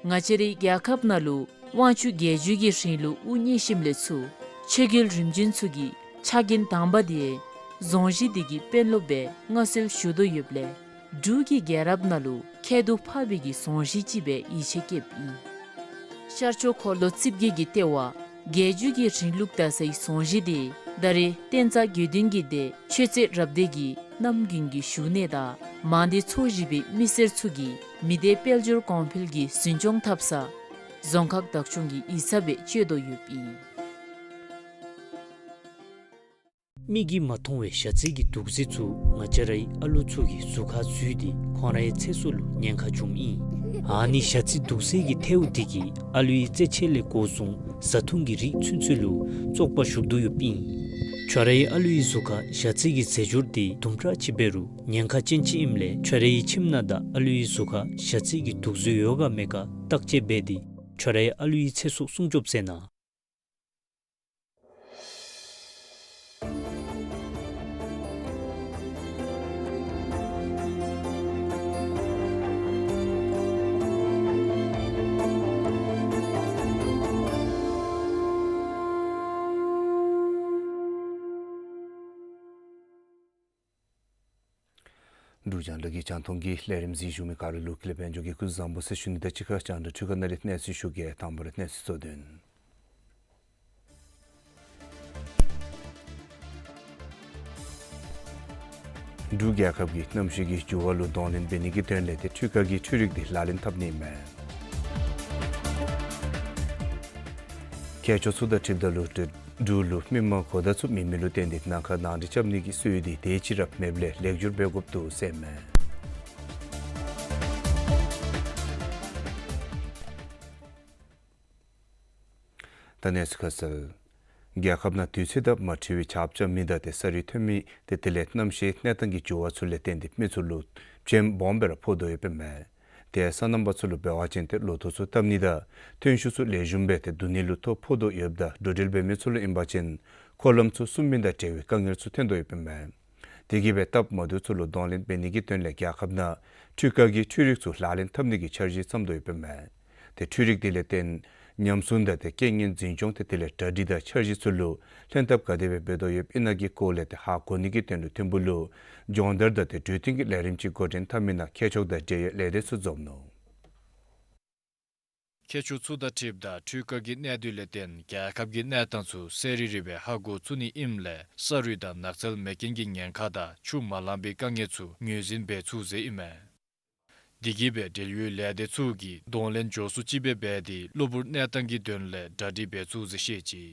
ང་བཅས་རའི་རྒྱལ་ཁབ་ནང་ལུ་དབང་ཕྱུག་རྒྱལ་བརྒྱུད་ཀྱི་རིང་ལུགས་དབུ་བརྙེས་ཞིནམ་ལས་ཚུར་ཆོས་རྒྱལ་རིམ་བྱོན་ཚུ་གི་ཕྱག་འགན་དང་པ་དེ་རྫོང་གཞིས་དེ་གི་དཔོན་སློབ་སྦེ་མངའ་གསོལ་ཞུ་དོ་ཡོདཔ་ལས་འབྲུག་གི་རྒྱལ་རབས་ནང་ལུ་ཁྱད་དུ་འཕགས་པའི་གི་རྫོང་གཞིས་ཅིག་སྦེ་ཡིད་ཆེས་བསྐྱེདཔ་ཨིན། ཤར་ཕྱོགས་འཁོར་ལོ་རྩིབས་བརྒྱད་ཀྱི་ལྟེ་བ་རྒྱལ་བརྒྱུད་ཀྱི་རིང་ལུགས་དར་སའི་རྫོང་གཞིས་དེ་ད་རེས་བསྟན་རྩ་དགེ་འདུན་གྱི་སྡེ་ཆོས་རྩེ་རབ་སྡེ་གི་གནམ་དགུན་གྱི་བཞུགས་གནས་དང་མང་སྡེ་ཚོ་བཞི་པའི་མི་སེར་ཚུ་གིས་མི་སྡེ་དཔལ་འབྱོར་གོང་འཕེལ་གྱི་འཛིན་སྐྱོང་འཐབ་ས་རྫོང་ཁག་བདག་སྐྱོང་གི་ཡིག་ཚང་སྦེ་སྤྱོད་དོ་ཡོདཔ་ཨིན། མིག་གིས་མ་མཐོང་བའི་ཞ་རྩི་གི་དུག་རྫས་ཚུ་ང་བཅས་རའི་ཨ་ལུ་ཚུ་གི་གཟུགས་ཁར་འཛུལ་ཏེ་ཁོང་རའི་ཚེ་སྲོག་ལུ་ཉེན་ཁ་བྱུངམ་ཨིན། ཨ་ནི་ཞ་རྩི་དུག་རྫས་ཀྱི་ཐལཝ་དེ་གིས་ཨ་ལུའི་རྩེད་ཆས་ལས་འགོ་བཟུང་བཟའ་འཐུང་གི་རིགས་ཚུན་ཚོད་ལུ་བཙོག་པ་ཞུགས་དོ་ཡོདཔ་ཨིན། ཁྱོད་རའི་ཨ་ལུའི་གཟུགས་ཁར་ཞ་རྩི་གི་རྫས་སྦྱོར་དེ་དུམ་གྲ་ཅིག་འབད་རུང་ཉེན་ཁ་ཅན་ཅིག་ཨིནམ་ལས་ཁྱོད་རའི་ཁྱིམ་ནང་དང་ཨ་ལུའི་གཟུགས་ཁར་ཞ་རྩི་གི་དུག་རྫས་ཡོད་ག་མེད་ག་བརྟག་དཔྱད་འབད་དེ་ཁྱོད་རའི་ཨ་ལུའི་ཚེ་སྲོག་སྲུང་སྐྱོབ་མཛད་གནང་། འབྲུག་རྒྱང་བསྒྲགས་ཀྱི་རྒྱང་མཐོང་གི་ལས་རིམ་གཟིགས་བཞུགས་མི་ག་ར་ལུ་ཀུན་ལེགས་དཔལ་འབྱོར་གྱི་སྐུ་གཟུགས་བཟང་པོ་ཟེར་ཞུ་ནི་དང་གཅིག་ཁར་རྒྱང་བསྒྲགས་འཕྲུལ་ཁང་ནང་ལས་གནས་ཚུལ་ཞུ་གེ། དང་པ་ར་གནས་ཚུལ་གཙོ་དོན། འབྲུག་རྒྱལ་ཁབ་ཀྱིས་གནམ་གཤིས་ཀྱི་འགྱུར་བ་ལུ་གདོང་ལེན་འབད་ནི་གི་དོན་ལས་ཏེ་འཕྲུལ་ཁང་གི་འཕྲུལ་རིག་དེ་ལག་ལེན་འཐབ་ནི་མས། མཁས་མཆོག་ཚུ་དང་འཁྲིལཝ་ད་ལུ་འབྲུག་ལུ་མི་མང་གོ་བརྡ་ཚུ་མེད་མི་ལུ་བརྟེན་ཏེ་ནང་ཁར་ནང་འགྲིག་རྐྱབ་ནི་གི་སྲོལ་དེ་དེ་ཅིག་ར་མེདཔ་ལས་ལེགས་བསྒྱུར་འབད་དགོཔ་འདུག་ཟེར་མས། ད་གནས་ཚུལ་ཁ་གསལ། རྒྱལ་ཁབ་ནང་དུས་ཚོད་དང་མ་འཁྲིལ་བའི་ཆརཔ་རྐྱབ་མི་དང་ཏེ་ས་རུད་ཐོན་མི་ཏེ་དེ་ལས་གནམ་གཤིས་གནས་སྟངས་ཀྱི་འགྱུར་བ་ཚུ་ལས་བརྟེན་ཏེ་མི་ཚུ་ལུ་ཕྱེངམ་སྦོམ་སྦེ་ར་ཕོག་དོ་ཡོདཔ་ཨིན་མས། ཏེ་སོ་ནམ་པ་ཚུ་ལུ་འབད་བ་ཅིན་ཏེ་ལོ་ཐོག་ཚུ་བཏབ་ནི་དང་ཐོན་ཤུགས་ཚུ་ལེགས་ཤོམ་སྦེ་ཏེ་བསྡུ་ནི་ལུ་ཐོ་ཕོག་དོ་ཡོདཔ་ད་འགྲོ་འགྲུལ་འབད་མི་ཚུ་ལུ་ཨིན་པ་ཅིན་འཁོར་ལམ་ཚུ་སྲུང་མི་དང་འབྲེལ་བའི་དཀའ་ངལ་ཚུ་ཐོན་དོ་ཡོདཔ་ཨིན་མས། དེ་གིས་སྦེ་སྟབས་མ་བདེཝ་ཚུ་ལུ་གདོང་ལེན་འབད་ནི་གི་དོན་ལས་རྒྱལ་ཁབ་ནང་འཕྲུལ་ཁང་གི་འཕྲུལ་རིག་ཚུ་ལག་ལེན་འཐབ་ནི་གི་འཆར་གཞི་བརྩམ་དོ་ཡོདཔ་ཨིན་མས། ཏེ་འཕྲུལ་རིག་དེ་ལས་བརྟེན་ཉམས་སྲུང་དང་ཏེ་རྐྱེན་ངན་འཛིན་སྐྱོང་ཏེ་དེ་ལས་གྲ་སྒྲིག་དང་འཆར་གཞི་ཚུ་ལུ་ལྷན་ཐབས་ག་དེ་སྦེ་འབད་དོ་ཡོདཔ་ཨིན་ན་གི་སྐོར་ལས་ཏེ་ཧ་གོ་ནི་གི་དོན་ལུ་ཐིམ་ཕུག་ལུ་སྦྱོང་བརྡར་དང་ཏེ་གྲོས་བསྟུན་གྱི་ལས་རིམ་ཅིག་འགོ་འདྲེན་འཐབ་མི་ནང་མཁས་མཆོག་དང་འབྲེལ་ཡོད་ལས་སྡེ་ཚུ་འཛོམས་ནུག། མཁས་མཆོག་ཚུ་དང་འཁྲིལཝ་ད་འཕྲུལ་ཁང་གི་གནད་དོན་ལས་བརྟེན་རྒྱལ་ཁབ་ཀྱི་གནས་སྟངས་ཚུ་གསལ་རི་རི་སྦེ་ཧ་གོ་ཚུགས་ནི་ཨིནམ་ལས་ས་རུད་དང་ནགས་ཚལ་མེ་རྐྱེན་གྱི་ཉེན་ཁ་དང་ཆུ་མ་ལང་པའི་དཀའ་ངལ་ཚུ་ངོས་འཛིན་འབད་ཚུགས་ཟེར་ཨིན་མས། དེ་གིས་སྦེ་འབྲེལ་ཡོད་ལས་སྡེ་ཚུ་གིས་གདོང་ལེན་མགྱོགས་སུ་ཅིག་སྦེ་འབད་དེ་གློ་བུར་གནས་སྟངས་ཀྱི་དོན་ལས་གྲ་སྒྲིག་འབད་ཚུགས་ཟེར་བཤད་ཅི།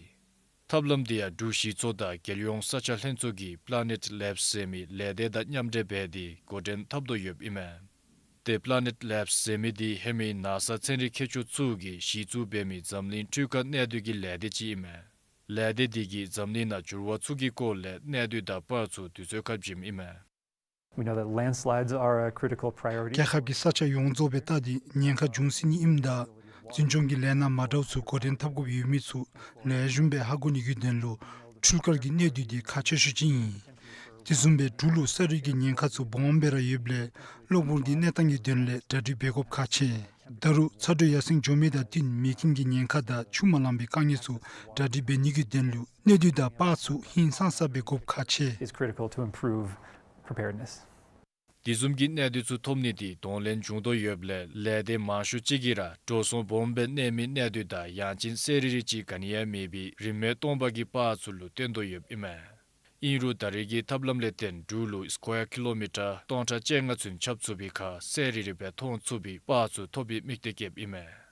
ཐབས་ལམ་དེ་ཡང་འབྲུག་གཞི་ཚོགས་དང་རྒྱལ་ཡོངས་ས་ཆ་ལྷན་ཚོགས་ཀྱི་Planet Labs ཟེར་མི་ལས་སྡེ་དང་མཉམ་འབྲེལ་འབད་དེ་འགོ་འདྲེན་འཐབ་དོ་ཡོདཔ་ཨིན་མས། ཏེ་Planet Labs ཟེར་མི་དེ་ཧེ་མའི་ནཱ་སཱ་ཚན་རིག་མཁས་མཆོག་ཚུ་གིས་གཞི་བཙུགས་འབད་མི་འཛམ་གླིང་འཕྲུལ་ཁང་གནད་དོན་གྱི་ལས་སྡེ་ཅིག་ཨིན་མས། ལས་སྡེ་དེ་གིས་འཛམ་གླིང་ནང་འགྱུར་བ་ཚུ་གི་སྐོར་ལས་གནད་དོན་དང་པར་ཚུ་དུས་ཚོད་ཁར་བྱིནམ་ཨིན་མས། We know that landslides are a critical priority. རྒྱལ་ཁབ་ཀྱི་ས་ཆ་ཡོངས་རྫོགས་སྦེ་བལྟ་སྟེ་ཉེན་ཁ་འབྱུང་སྲིད་ནི་ཨིནམ་ད་འཛིན་སྐྱོང་གི་ལས་སྣ་མ་འདྲཝ་ཚུ་འགོ་འདྲེན་འཐབ་དགོཔ་ཡོད་མི་ཚུ་ལེགས་ཤོམ་སྦེ་ཧ་གོ་ནི་གི་དོན་ལུ་ འཕྲུལ་དཀར་གྱི་གནད་སྡུད་འདི་ཁག་ཆེ་ཤོས་ཅིག་ཨིན། དེ་བཟུམ་སྦེ་འབྲུག་ལུ་ས་རུད་ཀྱི་ཉེན་ཁ་ཚུ་སྦོམ་སྦེ་ར་ཡོདཔ་ལས་གློ་བུར་གྱི་གནས་སྟངས་ཀྱི་དོན་ལས་གྲ་སྒྲིག་འབད་དགོཔ་ཁག་ཆེ། ད་རུང་ཚ་དྲོད་ཡར་སེང་འགྱོ་མི་དང་བསྟུན་མེ་རྐྱེན་གྱི་ཉེན་ཁ་དང་ཆུ་མ་ལང་པའི་དཀའ་ངལ་ཚུ་གྲ་སྒྲིག་འབད་ནི་གི་དོན་ལུ་གནད་སྡུད་དང་པར་ཚུ་ཧིང་སངས་ས་སྦེ་དགོཔ་ཁག་ཆེ། It's critical to improve preparedness. དེ་བཟུམ་གྱི་གནད་སྡུད་ཚུ་ཐོབ་ནི་འདི་གདོང་ལེན་འབྱུང་དོ་ཡོདཔ་ལས་ལས་སྡེ་མང་ཤོས་ཅིག་གིས་ར་འགྲོ་སོང་སྦོམ་སྦེ་གནས་མི་གནད་སྡུད་དང་ཡང་ཅིན་གསལ་རི་རི་ཅིག་ག་ནི་ཡང་མེད་པའི་རིན་མེད་སྟོང་པ་གི་པར་ཚུ་ལུ་བརྟེན་དོ་ཡོདཔ་ཨིན་མས། ཨིན་རུང་ད་རེས་ཀྱི་ཐབས་ལམ་ལས་བརྟེན་འབྲུག་ལུ་སི་ཀོ་ཡར་ཀི་ལོ་མི་ཊར་སྟོང་ཕྲག་བཅོ་ལྔ་ཚུན་ཁྱབ་ཚུགས་པའི་ཁར་གསལ་རི་རི་སྦེ་མཐོང་ཚུགས་པའི་པར་ཚུ་ཐོབ་པའི་དམིགས་གཏད་བསྐྱེདཔ་ཨིན་མས།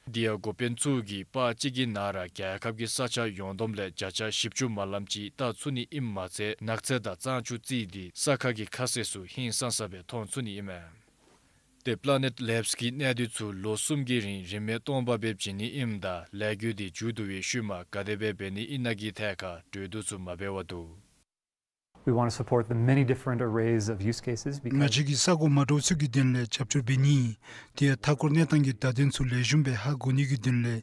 དེ་ཡང་འགོ་དཔོན་ཚུ་གིས་པར་གཅིག་གི་ནང་ར་རྒྱལ་ཁབ་ཀྱི་ས་ཆ་ཡོངས་བསྡོམས་ལས་བརྒྱ་ཆ་བཞི་བཅུ་མ་ལམ་ཅིག་བལྟ་ཚུགས་ནི་ཨིནམ་མ་ཚད་ནགས་ཚལ་དང་གཙང་ཆུ་བརྩིས་ཏེ་ས་ཁ་གི་ཁ་ཟས་ཚུ་ཧིང་སངས་ས་སྦེ་མཐོང་ཚུགས་ནི་ཨིན་མས། ཏེ་པ་ལ་ནེཊ་ལེབས་ཀྱིས་གནད་སྡུད་ཚུ་ལོ་གསུམ་གྱི་རིང་རིན་མེད་སྟོང་པ་སྦེ་བྱིན་ནི་ཨིནམ་ད་ལས་འགུལ་འདི་མཇུག་བསྡུ་བའི་ཤུལ་མ་ག་དེ་སྦེ་འབད་ནི་ཨིན་ན་གི་ཐད་ཁར་གྲོས་བསྡུར་ཚུ་མ་འབད་བར་འདུག། We want to support the many different arrays of use cases because ང་བཅས་ཀྱིས་ས་གོ་མ་འདྲཝ་ཚུ་གི་དོན་ལས་རྒྱབ་སྐྱོར་འབད་ནི། དེ་ཡང་མཐའ་འཁོར་གནས་སྟངས་ཀྱི་བརྡ་དོན་ཚུ་ལེགས་ཤོམ་སྦེ་ཧ་གོ་ནི་གི་དོན་ལས་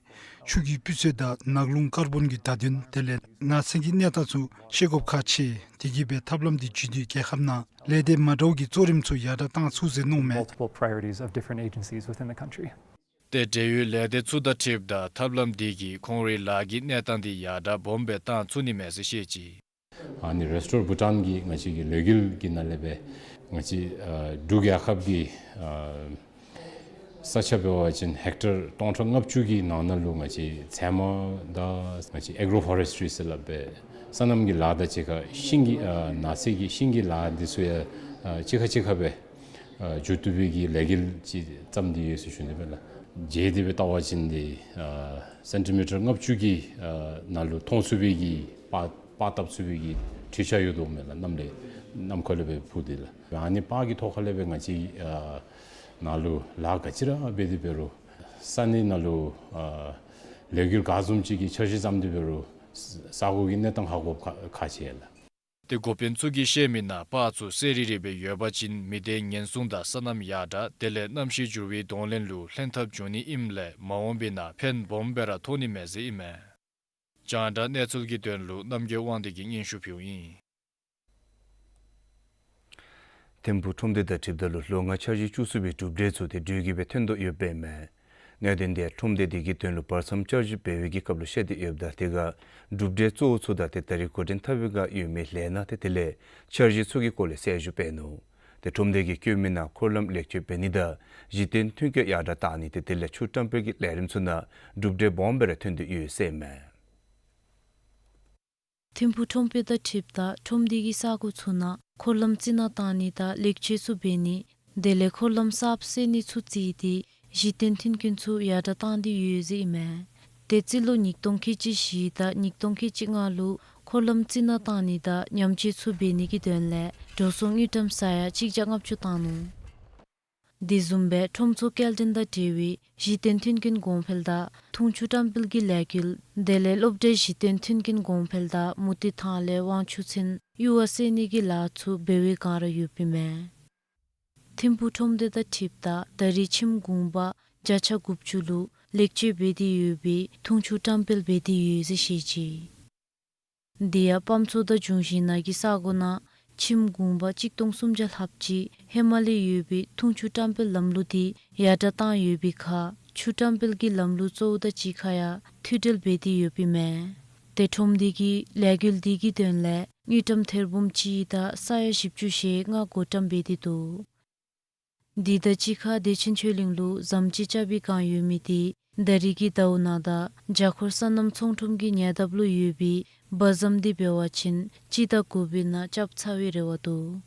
ཆུ་གི་སྤུས་ཚད་དང་ནགས་རླུང་ཀར་བོན་གྱི་བརྡ་དོན་དེ་ལས་ནགས་ཚལ་གྱི་གནས་སྟངས་ཚུ་ཤེས་དགོཔ་ཁག་ཆེ། དེ་གིས་སྦེ་ཐབས་ལམ་འདི་བརྒྱུད་དེ་རྒྱལ་ཁབ་ནང་ལས་སྡེ་མ་འདྲཝ་གི་གཙོ་རིམ་ཚུ་ཡར་དྲགས་བཏང་ཚུགས་ཟེར་མནོཝ་མས། Multiple priorities of different agencies within the country. ཏེ་འབྲེལ་ཡོད་ལས་སྡེ་ཚུ་དང་འཁྲིལཝ་ད་ཐབས་ལམ་འདི་གིས་ཁོང་རའི་ལཱ་གི་གནས་སྟངས་འདི་ཡར་དྲགས་སྦོམ་སྦེ་བཏང་ཚུགས་ནི་མས་ཟེར་བཤད་ཅི། ཨ་ནི་རེས་ཊོར་བྷུ་ཊཱན་གྱི་ང་བཅས་ཀྱི་ལས་འགུལ་གྱི་ནང་ལས་སྦེ་ང་བཅས་ཨ་འབྲུག་རྒྱལ་ཁབ་ཀྱི་ཨ་ས་ཆ་འབད་བ་ཅིན་ཧེག་ཊར་སྟོང་ཕྲག་ལྔ་བཅུ་གི་ནང་ན་ལུ་ང་བཅས་ཚལ་མ་དང་ང་བཅས་ཨེག་རོ་ཕོ་རེསི་ཊི་རི་ཟེར་སླབ་སྦེ་སོ་ནམ་གྱི་ལཱ་དང་གཅིག་ཁར་ཤིང་གི་ཨ་ནགས་ཚལ་གྱི་ཤིང་གི་ལཱ་འདི་ཚུ་ཡང་ཨ་གཅིག་ཁར་གཅིག་ཁར་སྦེ་ཨ་མཇུག་བསྡུ་བའི་གི་ལས་འགུལ་ཅིག་བརྩམས་ཏེ་ཡོད་ཟེར་ཞུ་ནི་སྦེ་ལགས། མཇལ་ཏེ་སྦེ་བལྟ་བ་ཅིན་འདི་ཨ་སེན་ཊི་མི་ཊར་ལྔ་བཅུ་གི་ཨ་ནང་ལུ་མཐོང་ཚུགས་པའི་གི་པར་པར་བཏབ་ཚུགས་པའི་གི་འཕྲུལ་ཆས་ཡོད་དོ་མས་ལགས། གནམ་ལས་གནམ་ཁ་ལས་སྦེ་འཕུར་ཏེ་ལགས། ཨ་ནི་པར་གྱི་ཐོག་ཁ་ལས་སྦེ་ང་བཅས་ཨ་ནཱ་ལུ་ལཱ་ག་ཅི་ར་འབད་དེ་འབད་རུང་ས་གནས་ནང་ལུ་ཨ་ལས་འགུལ་ག་བཟུམ་ཅིག་གི་འཆར་གཞི་བརྩམས་ཏེ་འབད་རུང་ས་གོ་གི་གནས་སྟངས་ཧ་གོ་ཁག་ཁག་ཆེ་ལགས། ཏེ་འགོ་དཔོན་ཚུ་གིས་བཤད་མི་ནང་པར་ཚུ་གསལ་རི་རི་སྦེ་ཡོད་པ་ཅིན་མི་སྡེའི་ཉེན་སྲུང་དང་སོ་ནམ་ཡར་དྲགས་དེ་ལས་གནམ་གཤིས་འགྱུར་བའི་གདོང་ལེན་ལུ་ལྷན་ཐབས་འབྱུང་ནི་ཨིནམ་ལས་མ་འོངས་པའི་ནང་ཕན་སྦོམ་སྦེ་ར་ཐོགས་ནི་མས་ཟེར་ཨིན་མས། རྒྱང་བསྒྲགས་གནས་ཚུལ་གྱི་དོན་ལུ་རྣམ་རྒྱལ་དབང་འདུས་ཀྱིས་སྙན་ཞུ་ཕུལཝ་ཨིན། ཐིམ་ཕུག་ཁྲོམ་སྡེ་དང་འཁྲིལཝ་ད་ལུ་ལོ་ལྔ་འཆར་གཞི་བཅུ་གསུམ་པའི་གྲུབ་འབྲས་ཚུ་ཏེ་དྲོད་ཀྱིས་སྦེ་ཐོན་དོ་ཡོདཔ་ཨིན་མས། གནད་དོན་འདི་ཁྲོམ་སྡེ་འདི་གི་དོན་ལུ་བར་མཚམས་བསྐྱར་ཞིབ་འབད་བའི་གི་སྐབས་ལུ་བཤད་དེ་ཡོདཔ་ད་དེ་ཁར་གྲུབ་འབྲས་གཙོ་བོ་ཚུ་དང་ཏེ་ད་རེས་འགོ་འདྲེན་འཐབ་པའི་ཁར་ཡོད་མི་ལས་སྣ་ཏེ་དེ་ལས་འཆར་གཞི་ཚུ་གི་སྐོར་ལས་གསལ་ཞུ་འབད་ནུག། ཏེ་ཁྲོམ་སྡེ་གིས་བཀོད་མི་ནང་འཁོར་ལམ་ལེགས་བཅོས་འབད་ནི་དང་གཞི་རྟེན་མཐུན་རྐྱེན་ཡར་དྲགས་བཏང་ནི་ཏེ་དེ་ལས་ཆུ་བཀྲམ་སྤེལ་གྱི་ལས་རིམ་ཚུ་ནང་གྲུབ་འབྲས་སྦོམ་སྦེ་ར་ཐོན་དོ་ཡོད་ཟེར་ཨིན་མས། ཐིམ་ཕུག་ཁྲོམ་དཔོན་དང་འཁྲིལཝ་ད་ཁྲོམ་སྡེ་གི་ས་གོ་ཚུ་ནང་འཁོར་ལམ་རྩི་ནག་བཏང་ནི་དང་ལེགས་བཅོས་ཚུ་འབད་ནི་དེ་ལས་འཁོར་ལམ་གསརཔ་བསལ་ནི་ཚུ་བརྩིས་ཏེ་གཞི་རྟེན་མཐུན་རྐྱེན་ཚུ་ཡར་དྲགས་བཏང་སྟེ་ཡོད་ཟེར་ཨིན་མས། ཏེ་རྩིས་ལོ་ཉིས་སྟོང་ཁལ་གཅིག་བཞི་དང་ཉིས་སྟོང་ཁལ་གཅིག་ལྔ་ལུ་འཁོར་ལམ་རྩི་ནག་བཏང་ནི་དང་ཉམས་བཅོས་ཚུ་འབད་ནི་གི་དོན་ལས་འགྲོ་སོང་དངུལ་ཀྲམ་ས་ཡ་གཅིག་བརྒྱ་ལྔ་བཅུ་བཏང་ནུག། དེ་བཟུམ་སྦེ་ཁྲོམ་ཚོགས་སྐྱེལ་འདྲེན་དང་འབྲེལ་བའི་གཞི་རྟེན་མཐུན་རྐྱེན་གོང་འཕེལ་དང་འཐུང་ཆུ་བཀྲམ་སྤེལ་གྱི་ལས་འགུལ་དེ་ལས་སློབ་གྲྭའི་གཞི་རྟེན་མཐུན་རྐྱེན་གོང་འཕེལ་དང་མུ་ཏིག་ཐང་ལས་ཝང་ཆུ་ཚན་གཡུར་བ་བསལ་ནི་གི་ལཱ་ཚུ་འབད་བའི་བསྒང་ར་ཡོདཔ་ཨིན་མས། ཐིམ་ཕུག་ཁྲོམ་སྡེ་དང་འཁྲིལཝ་ད་ད་རེས་ཁྱིམ་གུང་པ་བརྒྱ་ཆ་དགུ་བཅུ་ལུ་ལེགས་བཅོས་འབད་དེ་ཡོད་པའི་འཐུང་ཆུ་བཀྲམ་སྤེལ་འབད་དེ་ཡོད་ཟེར་བཤད་ཅི། དེ་ཡང་སྤམ་ཚོ་དང་འབྱུང་བཞི་ནང་གི་ས་གོ་ནང་ཁྱིམ་གུང་པ་གཅིག་སྟོང་སུམ་བརྒྱ་ལྷགཔ་ཅིག་ཧེ་མ་ལས་ཡོད་པའི་འཐུང་ཆུ་བཀྲམ་སྤེལ་ལམ་ལུགས་འདི་ཡར་དྲགས་བཏང་ཡོད་པའི་ཁར་ཆུ་བཀྲམ་སྤེལ་གྱི་ལམ་ལུགས་གཙོ་བོ་དང་གཅིག་ཁར་ཡང་མཐུད་འབྲེལ་འབད་དེ་ཡོདཔ་ཨིན་མས། ཏེ་ཁྲོམ་སྡེ་གིས་ལས་འགུལ་འདི་གི་དོན་ལས་དངུལ་ཀྲམ་ཐེར་འབུམ་གཅིག་དང་ས་ཡ་བཞི་བཅུ་ཞེ་ལྔ་བགོ་བཀྲམ་འབད་དེ་འདུག། དེ་དང་གཅིག་ཁར་བདེ་ཆེན་ཆོས་གླིང་ལུ་ཟམ་ཅིག་རྐྱབ་པའི་བསྒང་ཡོད་མི་འདི་ད་རེས་ཀྱི་ཟླཝ་ནང་དང་རྒྱ་ཁོར་སོ་ནམ་ཚོང་ཁྲོམ་གྱི་ཉེ་འདབས་ལུ་ཡོད་པའི་སྦ་ཟམ་འདི་འབད་བ་ཅིན་སྤྱི་ཟླ་དགུ་པའི་ནང་རྐྱབ་ཚར་བའི་རེ་བ་འདུག།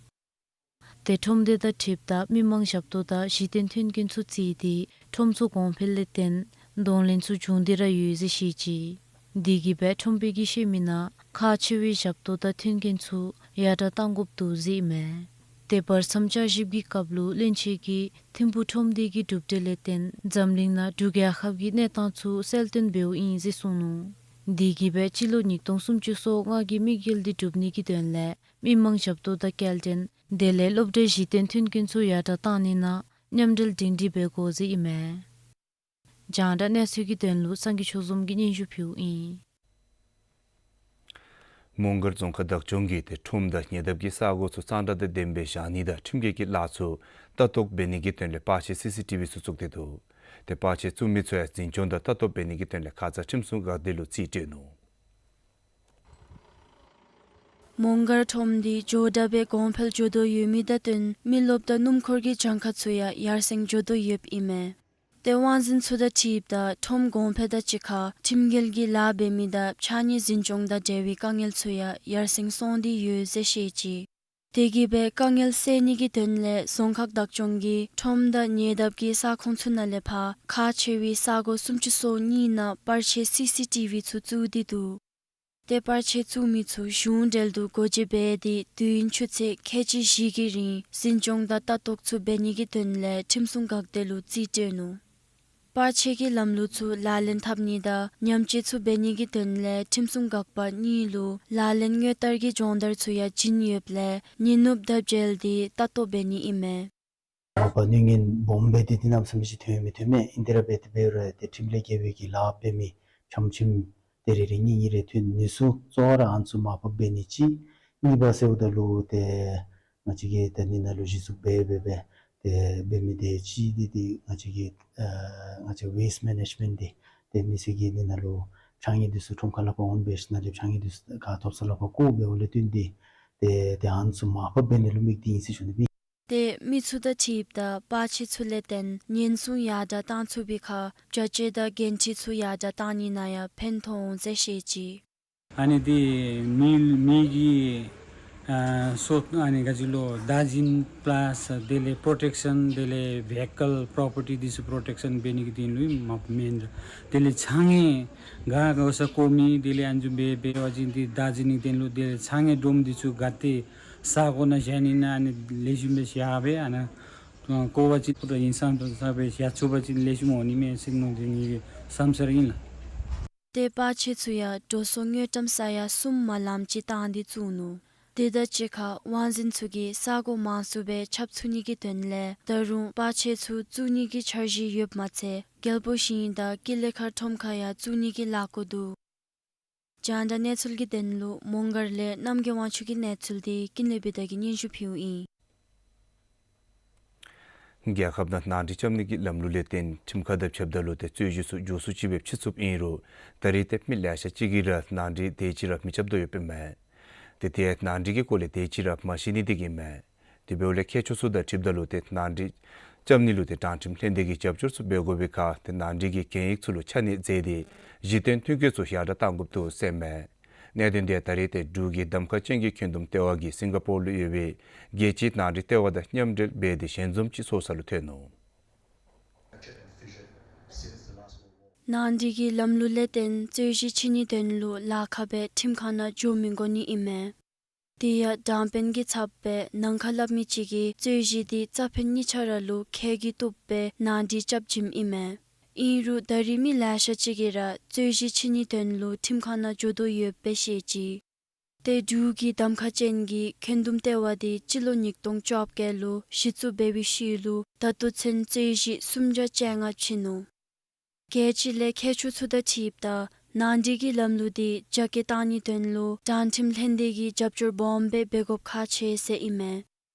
ཏེ་ཁྲོམ་སྡེ་དང་འཁྲིལཝ་ད་མི་མང་ཞབས་ཏོག་དང་གཞི་རྟེན་མཐུན་རྐྱེན་ཚུ་བརྩིས་ཏེ་ཁྲོམ་ཚོགས་གོང་འཕེལ་ལས་བརྟེན་གདོང་ལེན་ཚུ་བྱུང་སྟེ་ར་ཡོད་ཟེར་བཤད་ཅི། དེ་གིས་སྦེ་ཁྲོམ་དཔོན་གྱིས་བཤད་མི་ནང་ཁག་ཆེ་བའི་ཞབས་ཏོག་དང་མཐུན་རྐྱེན་ཚུ་ཡར་དྲགས་གཏང་དགོཔ་འདུག་ཟེར་ཨིན་མས། ཏེ་བར་མཚམས་བསྐྱར་ཞིབ་ཀྱི་སྐབས་ལུ་བློན་ཆེན་གྱིས་ཐིམ་ཕུག་ཁྲོམ་སྡེ་གི་གྲུབ་འབྲས་ལས་བརྟེན་འཛམ་གླིང་ནང་འབྲུག་རྒྱལ་ཁབ་ཀྱི་གནས་སྟངས་ཚུ་གསལ་སྟོན་འབདཝ་ཨིན་ཟེར་གསུངས་ནུག། དེ་གིས་སྦེ་སྤྱི་ལོ་ཉིས་སྟོང་སུམ་ཅུ་སོ་ལྔ་གི་དམིགས་ཡུལ་འདི་འགྲུབ་ནི་གི་དོན་ལས་མི་མང་ཞབས་ཏོག་དང་སྐྱེལ་འདྲེན་དེ་ལས་སློབ་གྲྭའི་གཞི་རྟེན་མཐུན་རྐྱེན་ཚུ་ཡར་དྲགས་བཏང་ནི་ནང་མཉམ་འབྲེལ་སྒྲིང་སྒྲིང་འབད་དགོ་ཟེར་ཨིན་མས། རྒྱང་བསྒྲགས་གནས་ཚུལ་གྱི་དོན་ལུ་སངས་རྒྱས་ཆོས་འཛོམས་ཀྱིས་སྙན་ཞུ་ཕུལཝ་ཨིན། མོང་སྒར་རྫོང་ཁག་བདག་སྐྱོང་གིས་ཏེ་ཁྲོམ་དང་ཉེ་འདབས་ཀྱི་ས་གོ་ཚུ་གཙང་སྦྲ་དང་ལྡནམ་སྦེ་བཞག་ནི་དང་ཁྲིམས་འགལ་གྱི་ལཱ་ཚུ་ལྟ་རྟོག་འབད་ནི་གི་དོན་ལས་པར་ཆས་སི་སི་ཊི་བི་ཚུ་བཙུགས་ཏེ་འདུག། ཏེ་པར་ཆས་བཙུགས་མི་ཚུ་ཡང་འཛིན་སྐྱོང་དང་ལྟ་རྟོག་འབད་ནི་གི་དོན་ལས་ཁ་ཙ་ཁྲིམས་སྲུང་འགག་སྡེ་ལུ་རྩིས་སྤྲོད་ནུག། མོང་སྒར་ཁྲོམ་འདི་འགྱོ་དྲགས་སྦེ་གོང་འཕེལ་འགྱོ་དོ་ཡོད་མི་དང་བསྟུན་མི་རློབས་དང་སྣུམ་འཁོར་གྱི་གྱངས་ཁ་ཚུ་ཡང་ཡར་སེང་འགྱོ་དོ་ཡོདཔ་ཨིན་མས། ཏེ་དབང་འཛིན་ཚུ་དང་འཁྲིལཝ་ད་ཁྲོམ་གོང་འཕེལ་དང་གཅིག་ཁར་ཁྲིམས་འགལ་གྱི་ལཱ་འབད་མི་དང་ཕྱགས་སྙིགས་འཛིན་སྐྱོང་དང་འབྲེལ་བའི་དཀའ་ངལ་ཚུ་ཡང་ཡར་སེང་སོང་སྟེ་ཡོད་ཟེར་བཤད་ཅི། དེ་གིས་སྦེ་དཀའ་ངལ་སེལ་ནི་གི་དོན་ལས་རྫོང་ཁག་བདག་སྐྱོང་གིས་ཁྲོམ་དང་ཉེ་འདབས་ཀྱི་ས་ཁོངས་ཚུ་ནང་ལས་ཕར་ཁག་ཆེ་བའི་ས་གོ་སུམ་ཅུ་སོ་གཉིས་ནང་པར་ཆས་སི་སི་ཊི་བི་ཚུ་བཙུགས་ཏེ་འདུག། ཏེ་པར་ཆས་བཙུགས་མི་ཚུ་གཞུང་འབྲེལ་དུ་སྒོ་འབྱེད་འབད་དེ་དུས་ཡུན་ཆུ་ཚོད་ཁལ་གཅིག་བཞི་གི་རིང་འཛིན་སྐྱོང་དང་ལྟ་རྟོག་ཚུ་འབད་ནི་གི་དོན་ལས་ཁྲིམས་སྲུང་འགག་སྡེ་ལུ་རྩིས་སྤྲོད་ནུག། པར་ཆས་ཀྱི་ལམ་ལུགས་ཚུ་ལག་ལེན་འཐབ་ནི་དང་ཉམས་བཅོས་ཚུ་འབད་ནི་གི་དོན་ལས་ཁྲིམས་སྲུང་འགག་པ་གཉིས་ལུ་ལག་ལེན་དངོས་བསྟར་གྱི་སྦྱོང་བརྡར་ཚུ་ཡང་བྱིན་ཡོདཔ་ལས་ཉིན་ནུབ་དང་འབྲེལ་ཏེ་ལྟ་རྟོག་འབད་ནི་ཨིན་མས། མ་པ་གནོད་ཉེན་སྦོམ་སྦེ་ཏེ་འདི་གནམ་མེད་ས་མེད་ཅིག་ཐོན་མི་ཐོན་མས། ཨིན་ཏེ་ར་འབད་དེ་འབད་རུང་ཏེ་ཁྲིམས་ལས་འགལ་བའི་གི་ལཱ་འབད་མི་ཆམ་ཆིམ་ཏེ་རེ་རེ་གཉིས་གཉིས་རེ་ཐོན་ནི་ཚུ་གཙོ་བོ་ར་ཨ་ནི་ཚུ་མར་ཕབ་འབད་ནི་གཅིག། གཉིས་པ་ཟེརཝ་ད་ལུ་ཏེ་ང་བཅས་ཀྱིས་ད་ནི་ནང་ལུ་གཞི་བཙུགས་འབད་འབད་འབད་ཏེ་འབད་མི་དེ་ཅིག་འདི་ཏེ་ང་བཅས་ཀྱི་ཨ་ང་བཅས་ཝེསཊ་མེ་ནེཇ་མེནཊ་འདི་ཏེ་མི་སེར་གྱིས་ནི་ནང་ལུ་ཕྱགས་སྙིགས་འདི་ཚུ་ཁྲོམ་ཁ་ལས་ཕར་འོང་འབད་ཞིནམ་ལས་ཕྱགས་སྙིགས་འདི་ཚུ་ཁ་ཐོབ་ས་ལས་ཕར་བཀོ་འབདཝ་ལས་བརྟེན་ཏེ་ཏེ་ཏེ་ཨ་ནི་ཚུ་མར་ཕབ་འབད་ནི་ལུ་དམིགས་ཏེ་ཨིན་ཟེར་ཞུ་ནི་ཨིན། ཏེ་མི་ཚུ་དང་འཁྲིལཝ་ད་པར་ཆས་ཚུ་ལས་བརྟེན་ཉེན་སྲུང་ཡར་དྲགས་བཏང་ཚུགས་པའི་ཁར་བྱ་སྤྱོད་དང་འགན་འཁྲི་ཚུ་ཡར་དྲགས་བཏང་ནི་ནང་ཡང་ཕན་ཐོགས་འོང་ཟེར་བཤད་ཅི། ཨ་ནི་འདི་མི་མི་གི་ཨ་སོ་ཨ་ནི་ག་ཅི་ལོ་བདག་འཛིན་པ་ལས་དེ་ལས་པྲོ་ཊེཀ་ཤཱན་དེ་ལས་ཝེ་ཧི་ཀཱལ་པྲོ་པར་ཊི་འདི་ཚུ་པྲོ་ཊེཀ་ཤཱན་འབད་ནི་གི་དོན་ལུ་མ་མེན། དེ་ལས་ཕྱགས་སྙིགས་ག་ག་ས་བཀོ་མི་དེ་ལས་ཨ་ནི་ཚུ་འབད་འབད་བ་ཅིན་འདི་བདག་འཛིན་ནི་དོན་ལུ་དེ་ལས་ཕྱགས་སྙིགས་སྒྲོམ་འདི་ཚུ་ག་ཏེ་ས་གོ་ནང་བཞག་ནི་ཨིན་ན་ཨ་ནི་ལེགས་ཤོམ་སྦེ་བཞག་སྦེ་ཨ་ནཱ་བཀོ་བ་ཅིན་ཕུ་ཏ་ཨིན་སམ་ཏ་ས་སྦེ་བཞག་ཚུགས་པ་ཅིན་ལེགས་ཤོམ་འོང་ནི་མས་ཟེར་མནོ་སྟེ་ངེ་གི་བསམ་འཆར་ཨིན་ལགས། ཏེ་པར་ཆས་ཚུ་ཡང་འགྲོ་སོང་དངུལ་ཀྲམ་ས་ཡ་གསུམ་མ་ལངམ་ཅིག་བཏང་སྟེ་བཙུགས་ནུག། དེ་དང་གཅིག་ཁར་དབང་འཛིན་ཚུ་གིས་ས་གོ་མང་སུ་སྦེ་ཁྱབ་ཚུགས་ནི་གི་དོན་ལས་ད་རུང་པར་ཆས་ཚུ་བཙུགས་ནི་གི་འཆར་གཞི་ཡོདཔ་མ་ཚད་རྒྱལ་པོ་ཞིང་དང་ཀི་ལེ་མཁར་ཁྲོམ་ཁར་ཡང་བཙུགས་ནི་གི་ལས་འགུལ་འདུག། རྒྱང་བསྒྲགས་གནས་ཚུལ་གྱི་དོན་ལུ་མོང་སྒར་ལས་རྣམ་རྒྱལ་དབང་ཕྱུག་གི་གནས་ཚུལ་འདི་ཀུན་ལེགས་བི་དྷ་གིས་སྙན་ཞུ་ཕུལཝ་ཨིན། རྒྱལ་ཁབ་ནང་ནང་འགྲིག་རྐྱབ་ནི་གི་ལམ་ལུགས་ལས་བརྟེན་ཁྲིམས་ཁང་དང་ཕྱདཔ་ད་ལུ་ཏེ་རྩོད་གཞི་ཚུ་མགྱོགས་སུ་ཅིག་སྦེ་ཕྱེ་ཚུགསཔ་ཨིན་རུང་ད་རེས་ཏེ་མི་ལེ་ཤ་ཅིག་གིས་ར་ནང་འགྲིག་དེ་ཅིག་ར་མི་རྐྱབ་དོ་ཡོདཔ་ཨིན་མས། ཏེ་ཏེ་ནང་འགྲིག་གི་སྐོར་ལས་དེ་ཅིག་ར་མ་ཤེས་ནི་དེ་གིས་ཨིན་མས། དེ་འབདཝ་ལས་མཁས་མཆོག་ཚུ་དང་འཁྲིལཝ་ད་ལུ་ཏེ་ནང་འགྲིག་རྐྱབ་ནི་ལུ་ཏེ་དྲང་ཁྲིམས་ལྷན་སྡེ་གིས་རྒྱབ་སྐྱོར་ཚུ་འབད་དགོ་པའི་ཁར་ཏེ་ནང་འགྲིག་གི་གན་ཡིག་ཚུ་ལུ་ཆ་གནས་མཛད་དེ་གཞི་རྟེན་མཐུན་རྐྱེན་ཚུ་ཡར་དྲགས་གཏང་དགོཔ་འདུག་ཟེར་ཨིན་མས། གནད་དོན་དེ་ད་རེས་ཏེ་འབྲུག་གི་གདམ་ཁ་ཅན་གྱི་འཁོན་འདུམ་ལྟེ་བ་གིས་སིང་ག་པོར་ལུ་ཡོད་པའི་རྒྱལ་སྤྱིའི་ནང་འགྲིག་ལྟེ་བ་དང་མཉམ་འབྲེལ་འབད་དེ་ཞལ་འཛོམས་ཅིག་ཚོགས་ས་ལུ་ཐོན་ནུག། ནང་འགྲིག་གི་ལམ་ལུགས་ལས་བརྟེན་རྩོད་གཞི་ཕྱེ་ནིའི་དོན་ལུ་ལཱ་ཁག་སྦེ་ཁྲིམས་ཁང་ནང་འགྱོ་མི་དགོ་ནི་ཨིན་མས། དེ་ཡང་དྲང་དཔོན་གྱི་ཚབ་སྦེ་ནང་ཁར་སླབ་མི་ཅིག་གིས་རྩོད་གཞི་འདི་རྩ་ཕན་གཉིས་ཆ་ར་ལུ་ཁེ་གི་བཏུབ་སྦེ་ནང་འགྲིག་རྐྱབ་བྱིནམ་ཨིན་མས། ཨིན་རུང་ད་རེས་མི་ལེ་ཤ་ཅིག་གིས་ར་རྩོད་གཞི་ཕྱེ་ནིའི་དོན་ལུ་ཁྲིམས་ཁང་ནང་འགྱོ་དོ་ཡོདཔ་སྦེ་བཤད་ཅི། ཏེ་འབྲུག་གི་གདམ་ཁ་ཅན་གྱི་འཁོན་འདུམ་ལྟེ་བ་འདི་སྤྱི་ལོ་ཉིས་སྟོང་བཅོ་བརྒྱད་ལུ་གཞི་བཙུགས་འབད་བའི་ཤུལ་ལུ་ད་ལྟོ་ཚུན་རྩོད་གཞི་སུམ་བརྒྱ་བཅོ་ལྔ་ཕྱེ་ནུག། རྒྱལ་སྤྱི་ལས་མཁས་མཆོག་ཚུ་དང་འཁྲིལཝ་ད་ནང་འགྲིག་གི་ལམ་ལུགས་འདི་རྒྱ་སྐྱེད་གཏང་ནིའི་དོན་ལུ་དྲང་ཁྲིམས་ལྷན་སྡེ་གིས་རྒྱབ་སྐྱོར་སྦོམ་སྦེ་འབད་དགོཔ་ཁག་ཆེ་ཟེར་ཨིན་མས།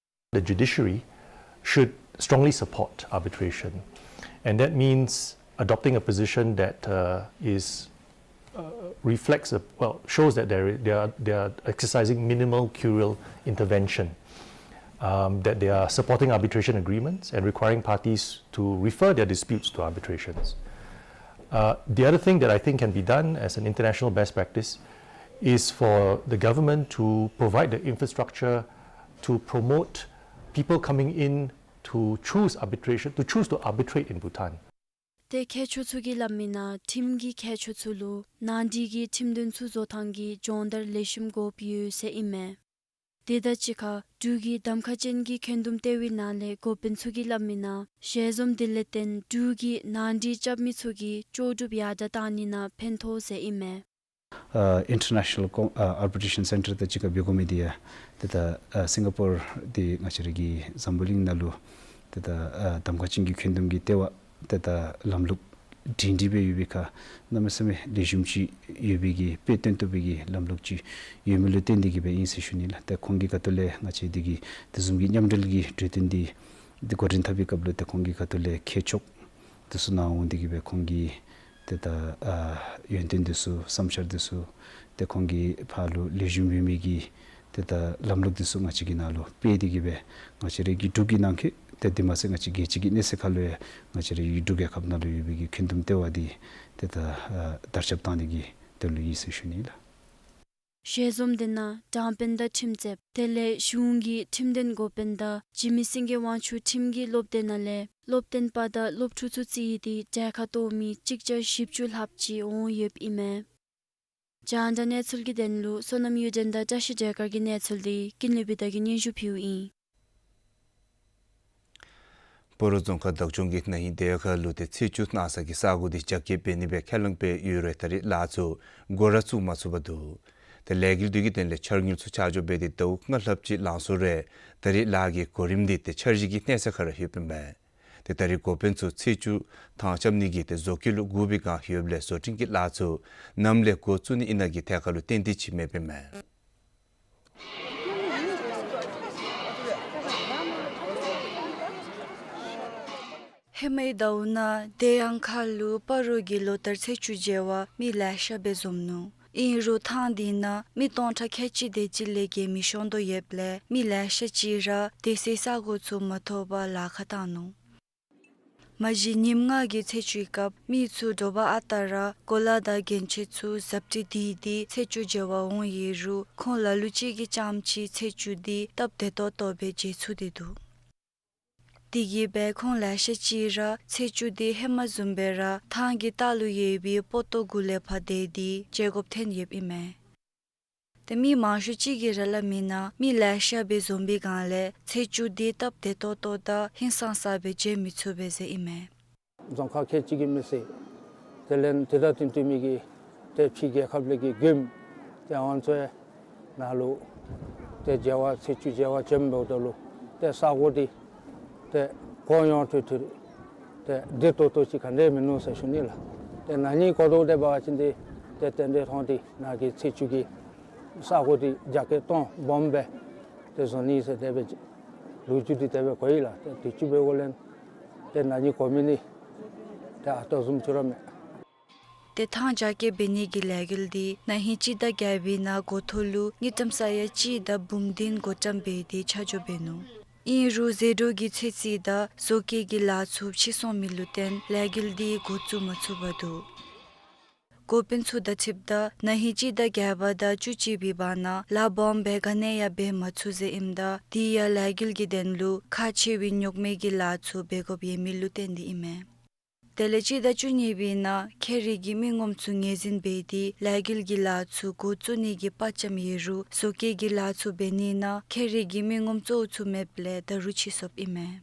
The judiciary should strongly support arbitration, and that means adopting a position that uh, is uh, reflects, a, well, shows that they're, they are, they are exercising minimal curial intervention, um, that they are supporting arbitration agreements and requiring parties to refer their disputes to arbitrations. Uh, the other thing that I think can be done as an international best practice is for the government to provide the infrastructure to promote people coming in to choose arbitration, to choose to arbitrate in Bhutan. ཏེ་མཁས་མཆོག་ཚུ་གིས་སླབ་མི་ནང་ཁྲིམས་ཀྱི་མཁས་མཆོག་ཚུ་ལུ་ནང་འགྲིག་གི་ཁྲིམས་དོན་ཚུ་བཟོ་ཐངས་ཀྱི་སྦྱོང་བརྡར་ལེགས་ཤོམ་དགོཔ་ཡོད་ཟེར་ཨིན་མས། དེ་དང་གཅིག་ཁར་འབྲུག་གི་གདམ་ཁ་ཅན་གྱི་འཁོན་འདུམ་ལྟེ་བའི་ནང་ལས་འགོ་དཔོན་ཚུ་གིས་སླབ་མི་ནང་ཞལ་འཛོམས་འདི་ལས་བརྟེན་འབྲུག་གི་ནང་འགྲིག་རྐྱབ་མི་ཚུ་གི་ལྕོགས་གྲུབ་ཡར་དྲགས་གཏང་ནི་ནང་ཕན་ཐོགས་ཟེར་ཨིན་མས། ཨ་ཨིན་ཊར་ནེ་ཤ་ནཱལ་ཀོ་ཨ་ཨར་བི་ཊེ་ཤཱན་སེན་ཊར་དང་གཅིག་ཁར་འབད་དགོ་མི་འདི་ཡང་ཏེ་ད་ཨ་སིང་ག་པོར་འདི་ང་བཅས་ར་གི་འཛམ་བུ་གླིང་ནང་ལུ་ཏེ་ད་ཨ་གདམ་ཁ་ཅན་གྱི་འཁོན་འདུམ་གྱི་ལྟེ་བ་ཏེ་ད་ལམ་ལུགས་ སྒྲིང་སྒྲི་སྦེ་ཡོད་པའི་ཁར་གནམ་མེད་ས་མེད་ལེགས་ཤོམ་ཅིག་ཡོད་པའི་གི་དཔེ་སྟོན་བཏུབ་པའི་གི་ལམ་ལུགས་ཅིག་ཡོད་མི་ལུ་བརྟེན་ཏེ་གི་སྦེ་ཨིན་ཟེར་ཞུ་ནི་ལགས། ཏེ་ཁོང་གི་ཁ་ཐུག་ལས་ང་བཅས་འདི་གི་དེ་བཟུམ་གྱི་མཉམ་འབྲེལ་གྱི་གྲོས་བསྟུན་འདི་འདི་འགོ་འདྲེན་འཐབ་པའི་སྐབས་ལུ་ཏེ་ཁོང་གི་ཁ་ཐུག་ལས་མཁས་མཆོག་འདི་ཚུ་ནཱ་འོང་སྟེ་གི་སྦེ་ཁོང་གི་ཏེ་ད་ཨ་ཡོན་ཏན་འདི་ཚུ་བསམ་འཆར་འདི་ཚུ་ཏེ་ཁོང་གི་ཕར་ལུ་ལེགས་ཤོམ་ཡོད་མི་གི་ཏེ་ད་ལམ་ལུགས་འདི་ཚུ་ང་བཅས་ཀྱི་ནང་ལུ་སྤེལ་ཏེ་གི་སྦེ་ང་བཅས་རའི་གི་འབྲུག་གི་ནང་འཁོད་ཏེ་དེ་མ་ཚད་ང་བཅས་རྒྱལ་སྤྱི་གི་གནས་ཚད་ཁར་ལུ་ཡང་ང་བཅས་རའི་གི་འབྲུག་རྒྱལ་ཁབ་ནང་ལུ་ཡོད་པའི་གི་འཁོན་འདུམ་ལྟེ་བ་འདི་ཏེ་ད་ཨ་དར་ཁྱབ་བཏང་ནི་གི་དོན་ལུ་ཨིན་ཟེར་ཞུ་ནི་ལགས། ཞལ་འཛོམས་འདི་ནང་དྲང་དཔོན་དང་ཁྲིམས་རྩོདཔ་དེ་ལས་གཞུང་གི་ཁྲིམས་དོན་འགོ་དཔོན་དང་འཇིགས་མེད་སེང་གེ་དབང་ཕྱུག་ཁྲིམས་ཀྱི་སློབ་སྡེ་ནང་ལས་སློབ་སྟོན་པ་དང་སློབ་ཕྲུག་ཚུ་རྩིས་ཏེ་གྲལ་ཁར་གཏོགས་མི་གཅིག་བརྒྱ་བཞི་བཅུ་ལྷགཔ་ཅིག་འོང་ཡོདཔ་ཨིན་མས། རྒྱང་བསྒྲགས་གནས་ཚུལ་གྱི་དོན་ལུ་བསོད་ནམས་གཡུ་སྒྲོན་དང་བཀྲ་ཤིས་སྒྲོལ་དཀར་གྱི་གནས་ཚུལ་འདི་ཀུན་ལེགས་བི་དྷ་གིས་སྙན་ཞུ་ཕུལཝ་ཨིན། སྤ་རོ་རྫོང་ཁག་བདག་སྐྱོང་གིས་ན་ཧིང་སྡེ་ཡ་ཁ་ལུ་ཏེ་ཚེས་བཅུ་གནངས་ས་གི་ས་གོ་འདི་རྒྱ་སྐྱེད་འབད་ནི་སྦེ་ཁས་བླངས་འབད་ཡོད་རུང་ད་རེས་ལཱ་ཚུ་འགོ་ར་བཙུགས་མ་ཚུགས་པར་འདུག། ཏེ་ལས་འགུལ་འདི་གི་དོན་ལས་འཆར་དངུལ་ཚུ་ཆ་འཇོག་འབད་དེ་ཟླཝ་ལྔ་ལྷགཔ་ཅིག་ལང་སོང་རུང་ད་རེས་ལཱ་གི་གོ་རིམ་འདི་ཏེ་འཆར་གཞི་གི་གནས་ཚད་ཁར་ལྷོདཔ་ཨིན་མས། ཏེ་ད་རེས་འགོ་དཔོན་ཚུ་ཚེས་བཅུ་ཐང་རྐྱབ་ནི་གི་ཏེ་བཟོ་བཀོད་ལུ་བསྒུགས་པའི་སྒང་ཡོདཔ་ལས་བཟོ་སྐྲུན་གྱི་ལཱ་ཚུ་ནམ་ལས་འགོ་བཙུགས་ནི་ཨིན་ན་གི་ཐད་ཁར་ལུ་ཏན་ཏིག་ཅིག་མེདཔ་ཨིན་མས། ཧེ་མའི་ཟླཝ་ནང་སྡེ་ཡ་ཁ་ལུ་སྤ་རོ་གི་ལོ་ལྟར་ཚེས་བཅུ་མཇལ་བར་མི་ལེ་ཤ་སྦེ་འཛོམས་ནུག། ཨིན་རུང་ཐང་འདི་ནང་མི་སྟོང་ཕྲག་ཁལ་གཅིག་དེ་ཅིག་ལས་བརྒལ་མི་ཤོང་དོ་ཡོདཔ་ལས་མི་ལེ་ཤ་ཅིག་ར་སྡོད་སའི་ས་གོ་ཚུ་མ་ཐོབ་པར་ལཱ་ཁག་བཏང་ནུག། མ་གཞི་ཉིནམ་ལྔ་གི་ཚེས་བཅུའི་སྐབས་མི་ཚུ་དྲོ་པ་ཨ་རྟག་ར་གོ་ལ་དང་གྱོན་ཆས་ཚུ་གཟབ་སྤྲས་འདི་འདི་ཚེས་བཅུ་མཇལ་བར་འོང་ཡོད་རུང་ཁོང་ལ་ལུ་ཅིག་གིས་རྐྱངམ་ཅིག་ཚེས་བཅུ་འདི་སྟབས་བདེ་ཏོག་ཏོ་སྦེ་མཇལ་ཚུགས་ཏེ་འདུག། དེ་གིས་སྦེ་ཁོང་ལེ་ཤ་ཅིག་ར་ཚེས་བཅུ་འདི་ཧེ་མ་བཟུམ་སྦེ་ར་ཐང་གི་ལྟག་ལུ་ཡོད་པའི་སྤོ་ཏོ་གུ་ལས་ཕར་སྡོད་དེ་མཇལ་དགོཔ་ཐོན་ཡོདཔ་ཨིན་མས། ཏེ་མི་མང་ཤོས་ཅིག་གིས་ར་སླབ་མིའི་ནང་མི་ལེ་ཤ་སྦེ་འཛོམས་པའི་སྒང་ལས་ཚེས་བཅུ་འདི་སྟབས་བདེ་ཏོག་ཏོ་དང་ཧིང་སངས་ས་སྦེ་མཇལ་མི་ཚུགས་པས་ཟེར་ཨིན་མས། རྫོང་ཁག་ཁལ་གཅིག་གི་མི་སེར་དེ་ལས་དེ་དང་བསྟུན་ཏེ་མི་གི་ཏེ་ཕྱི་རྒྱལ་ཁབ་ལས་ཀྱི་མགྱོནམ་ཏེ་ཨ་ནི་ཚུ་ནཱ་ལུ་ཏེ་མཇལ་བར་ཚེས་བཅུ་མཇལ་བར་བྱོནམ་འབདཝ་ད་ལུ་ཏེ་ས་གོ་འདི་ཏེ་གོ་ཡངས་ཏོག་ཏོ་ཏེ་བདེ་ཏོག་ཏོ་ཅིག་ག་ནི་མིན་ནུག་ཟེར་ཞུ་ནི་ལགས། ཏེ་ན་ནིང་གོ་ཐོག་འདི་འབད་བ་ཅིན་འདི་ཏེ་རྟེན་འབྲེལ་ཐོག་འདི་ནཱ་གི་ཚེས་བཅུ་གི་ས་གོ་འདི་རྒྱ་སྐྱེད་གཏོང་སྦོམ་སྦེ་ཏེ་བཟོ་ནི་ཟེར་དེ་སྦེ་ལོ་རྒྱུས་འདི་དེ་སྦེ་གོ་ཡི་ལགས། ཏེ་དུས་ཅི་འབད་དགོ་ལས་ཏེ་ན་ནིང་གོ་མི་འདི་ཏེ་ཨ་རྟག་བཟུམ་ཅིག་ར་མས། ཏེ་ཐང་རྒྱ་སྐྱེད་འབད་ནི་གི་ལས་འགུལ་འདི་ན་ཧིང་སྤྱི་ཟླ་བརྒྱད་པའི་ནང་འགོ་ཐོག་ལུ་དངུལ་ཀྲམ་ས་ཡ་གཅིག་དང་འབུམ་བདུན་བགོ་བཀྲམ་འབད་དེ་ཆ་འཇོག་འབད་ནུག། ཨིན་རུང་ཟད་འགྲོ་གི་ཚོད་རྩིས་དང་བཟོ་བཀོད་ཀྱི་ལཱ་ཚུ་ཕྱིས་སོང་མི་ལུ་བརྟེན་ལས་འགུལ་འདི་འགོ་བཙུགས་མ་ཚུགས་པར་འདུག། འགོ་དཔོན་ཚུ་དང་འཁྲིལཝ་ད་ན་ཧིང་སྤྱི་ཟླ་བརྒྱད་པ་དང་བཅུ་གཅིག་པའི་བར་ན་ལཱ་སྦོམ་སྦེ་ག་ནི་ཡང་འབད་མ་ཚུགས་ཟེར་ཨིནམ་ད་དེ་ཡང་ལས་འགུལ་གྱི་དོན་ལུ་ཁག་ཆེ་བའི་རྙོག་མེད་ཀྱི་ལཱ་ཚུ་འབད་དགོཔ་ཡོད་མི་ལུ་བརྟེན་ཏེ་ཨིན་མས། དེ་ལས་སྤྱི་ཟླ་བཅུ་གཉིས་པའི་ནང་ཁེ་རི་གི་མི་ངོམ་ཚུ་ངོས་འཛིན་འབད་དེ་ལས་འགུལ་གྱི་ལཱ་ཚུ་འགོ་བཙུགས་ནི་གི་དཔའ་བཅམ་ཡོད་རུང་བཟོ་བཀོད་ཀྱི་ལཱ་ཚུ་འབད་ནི་ནང་ཁེ་རི་གི་མི་ངོམ་གཙོ་བོ་ཚུ་མེདཔ་ལས་ད་རུང་ཕྱིས་སོཔ་ཨིན་མས།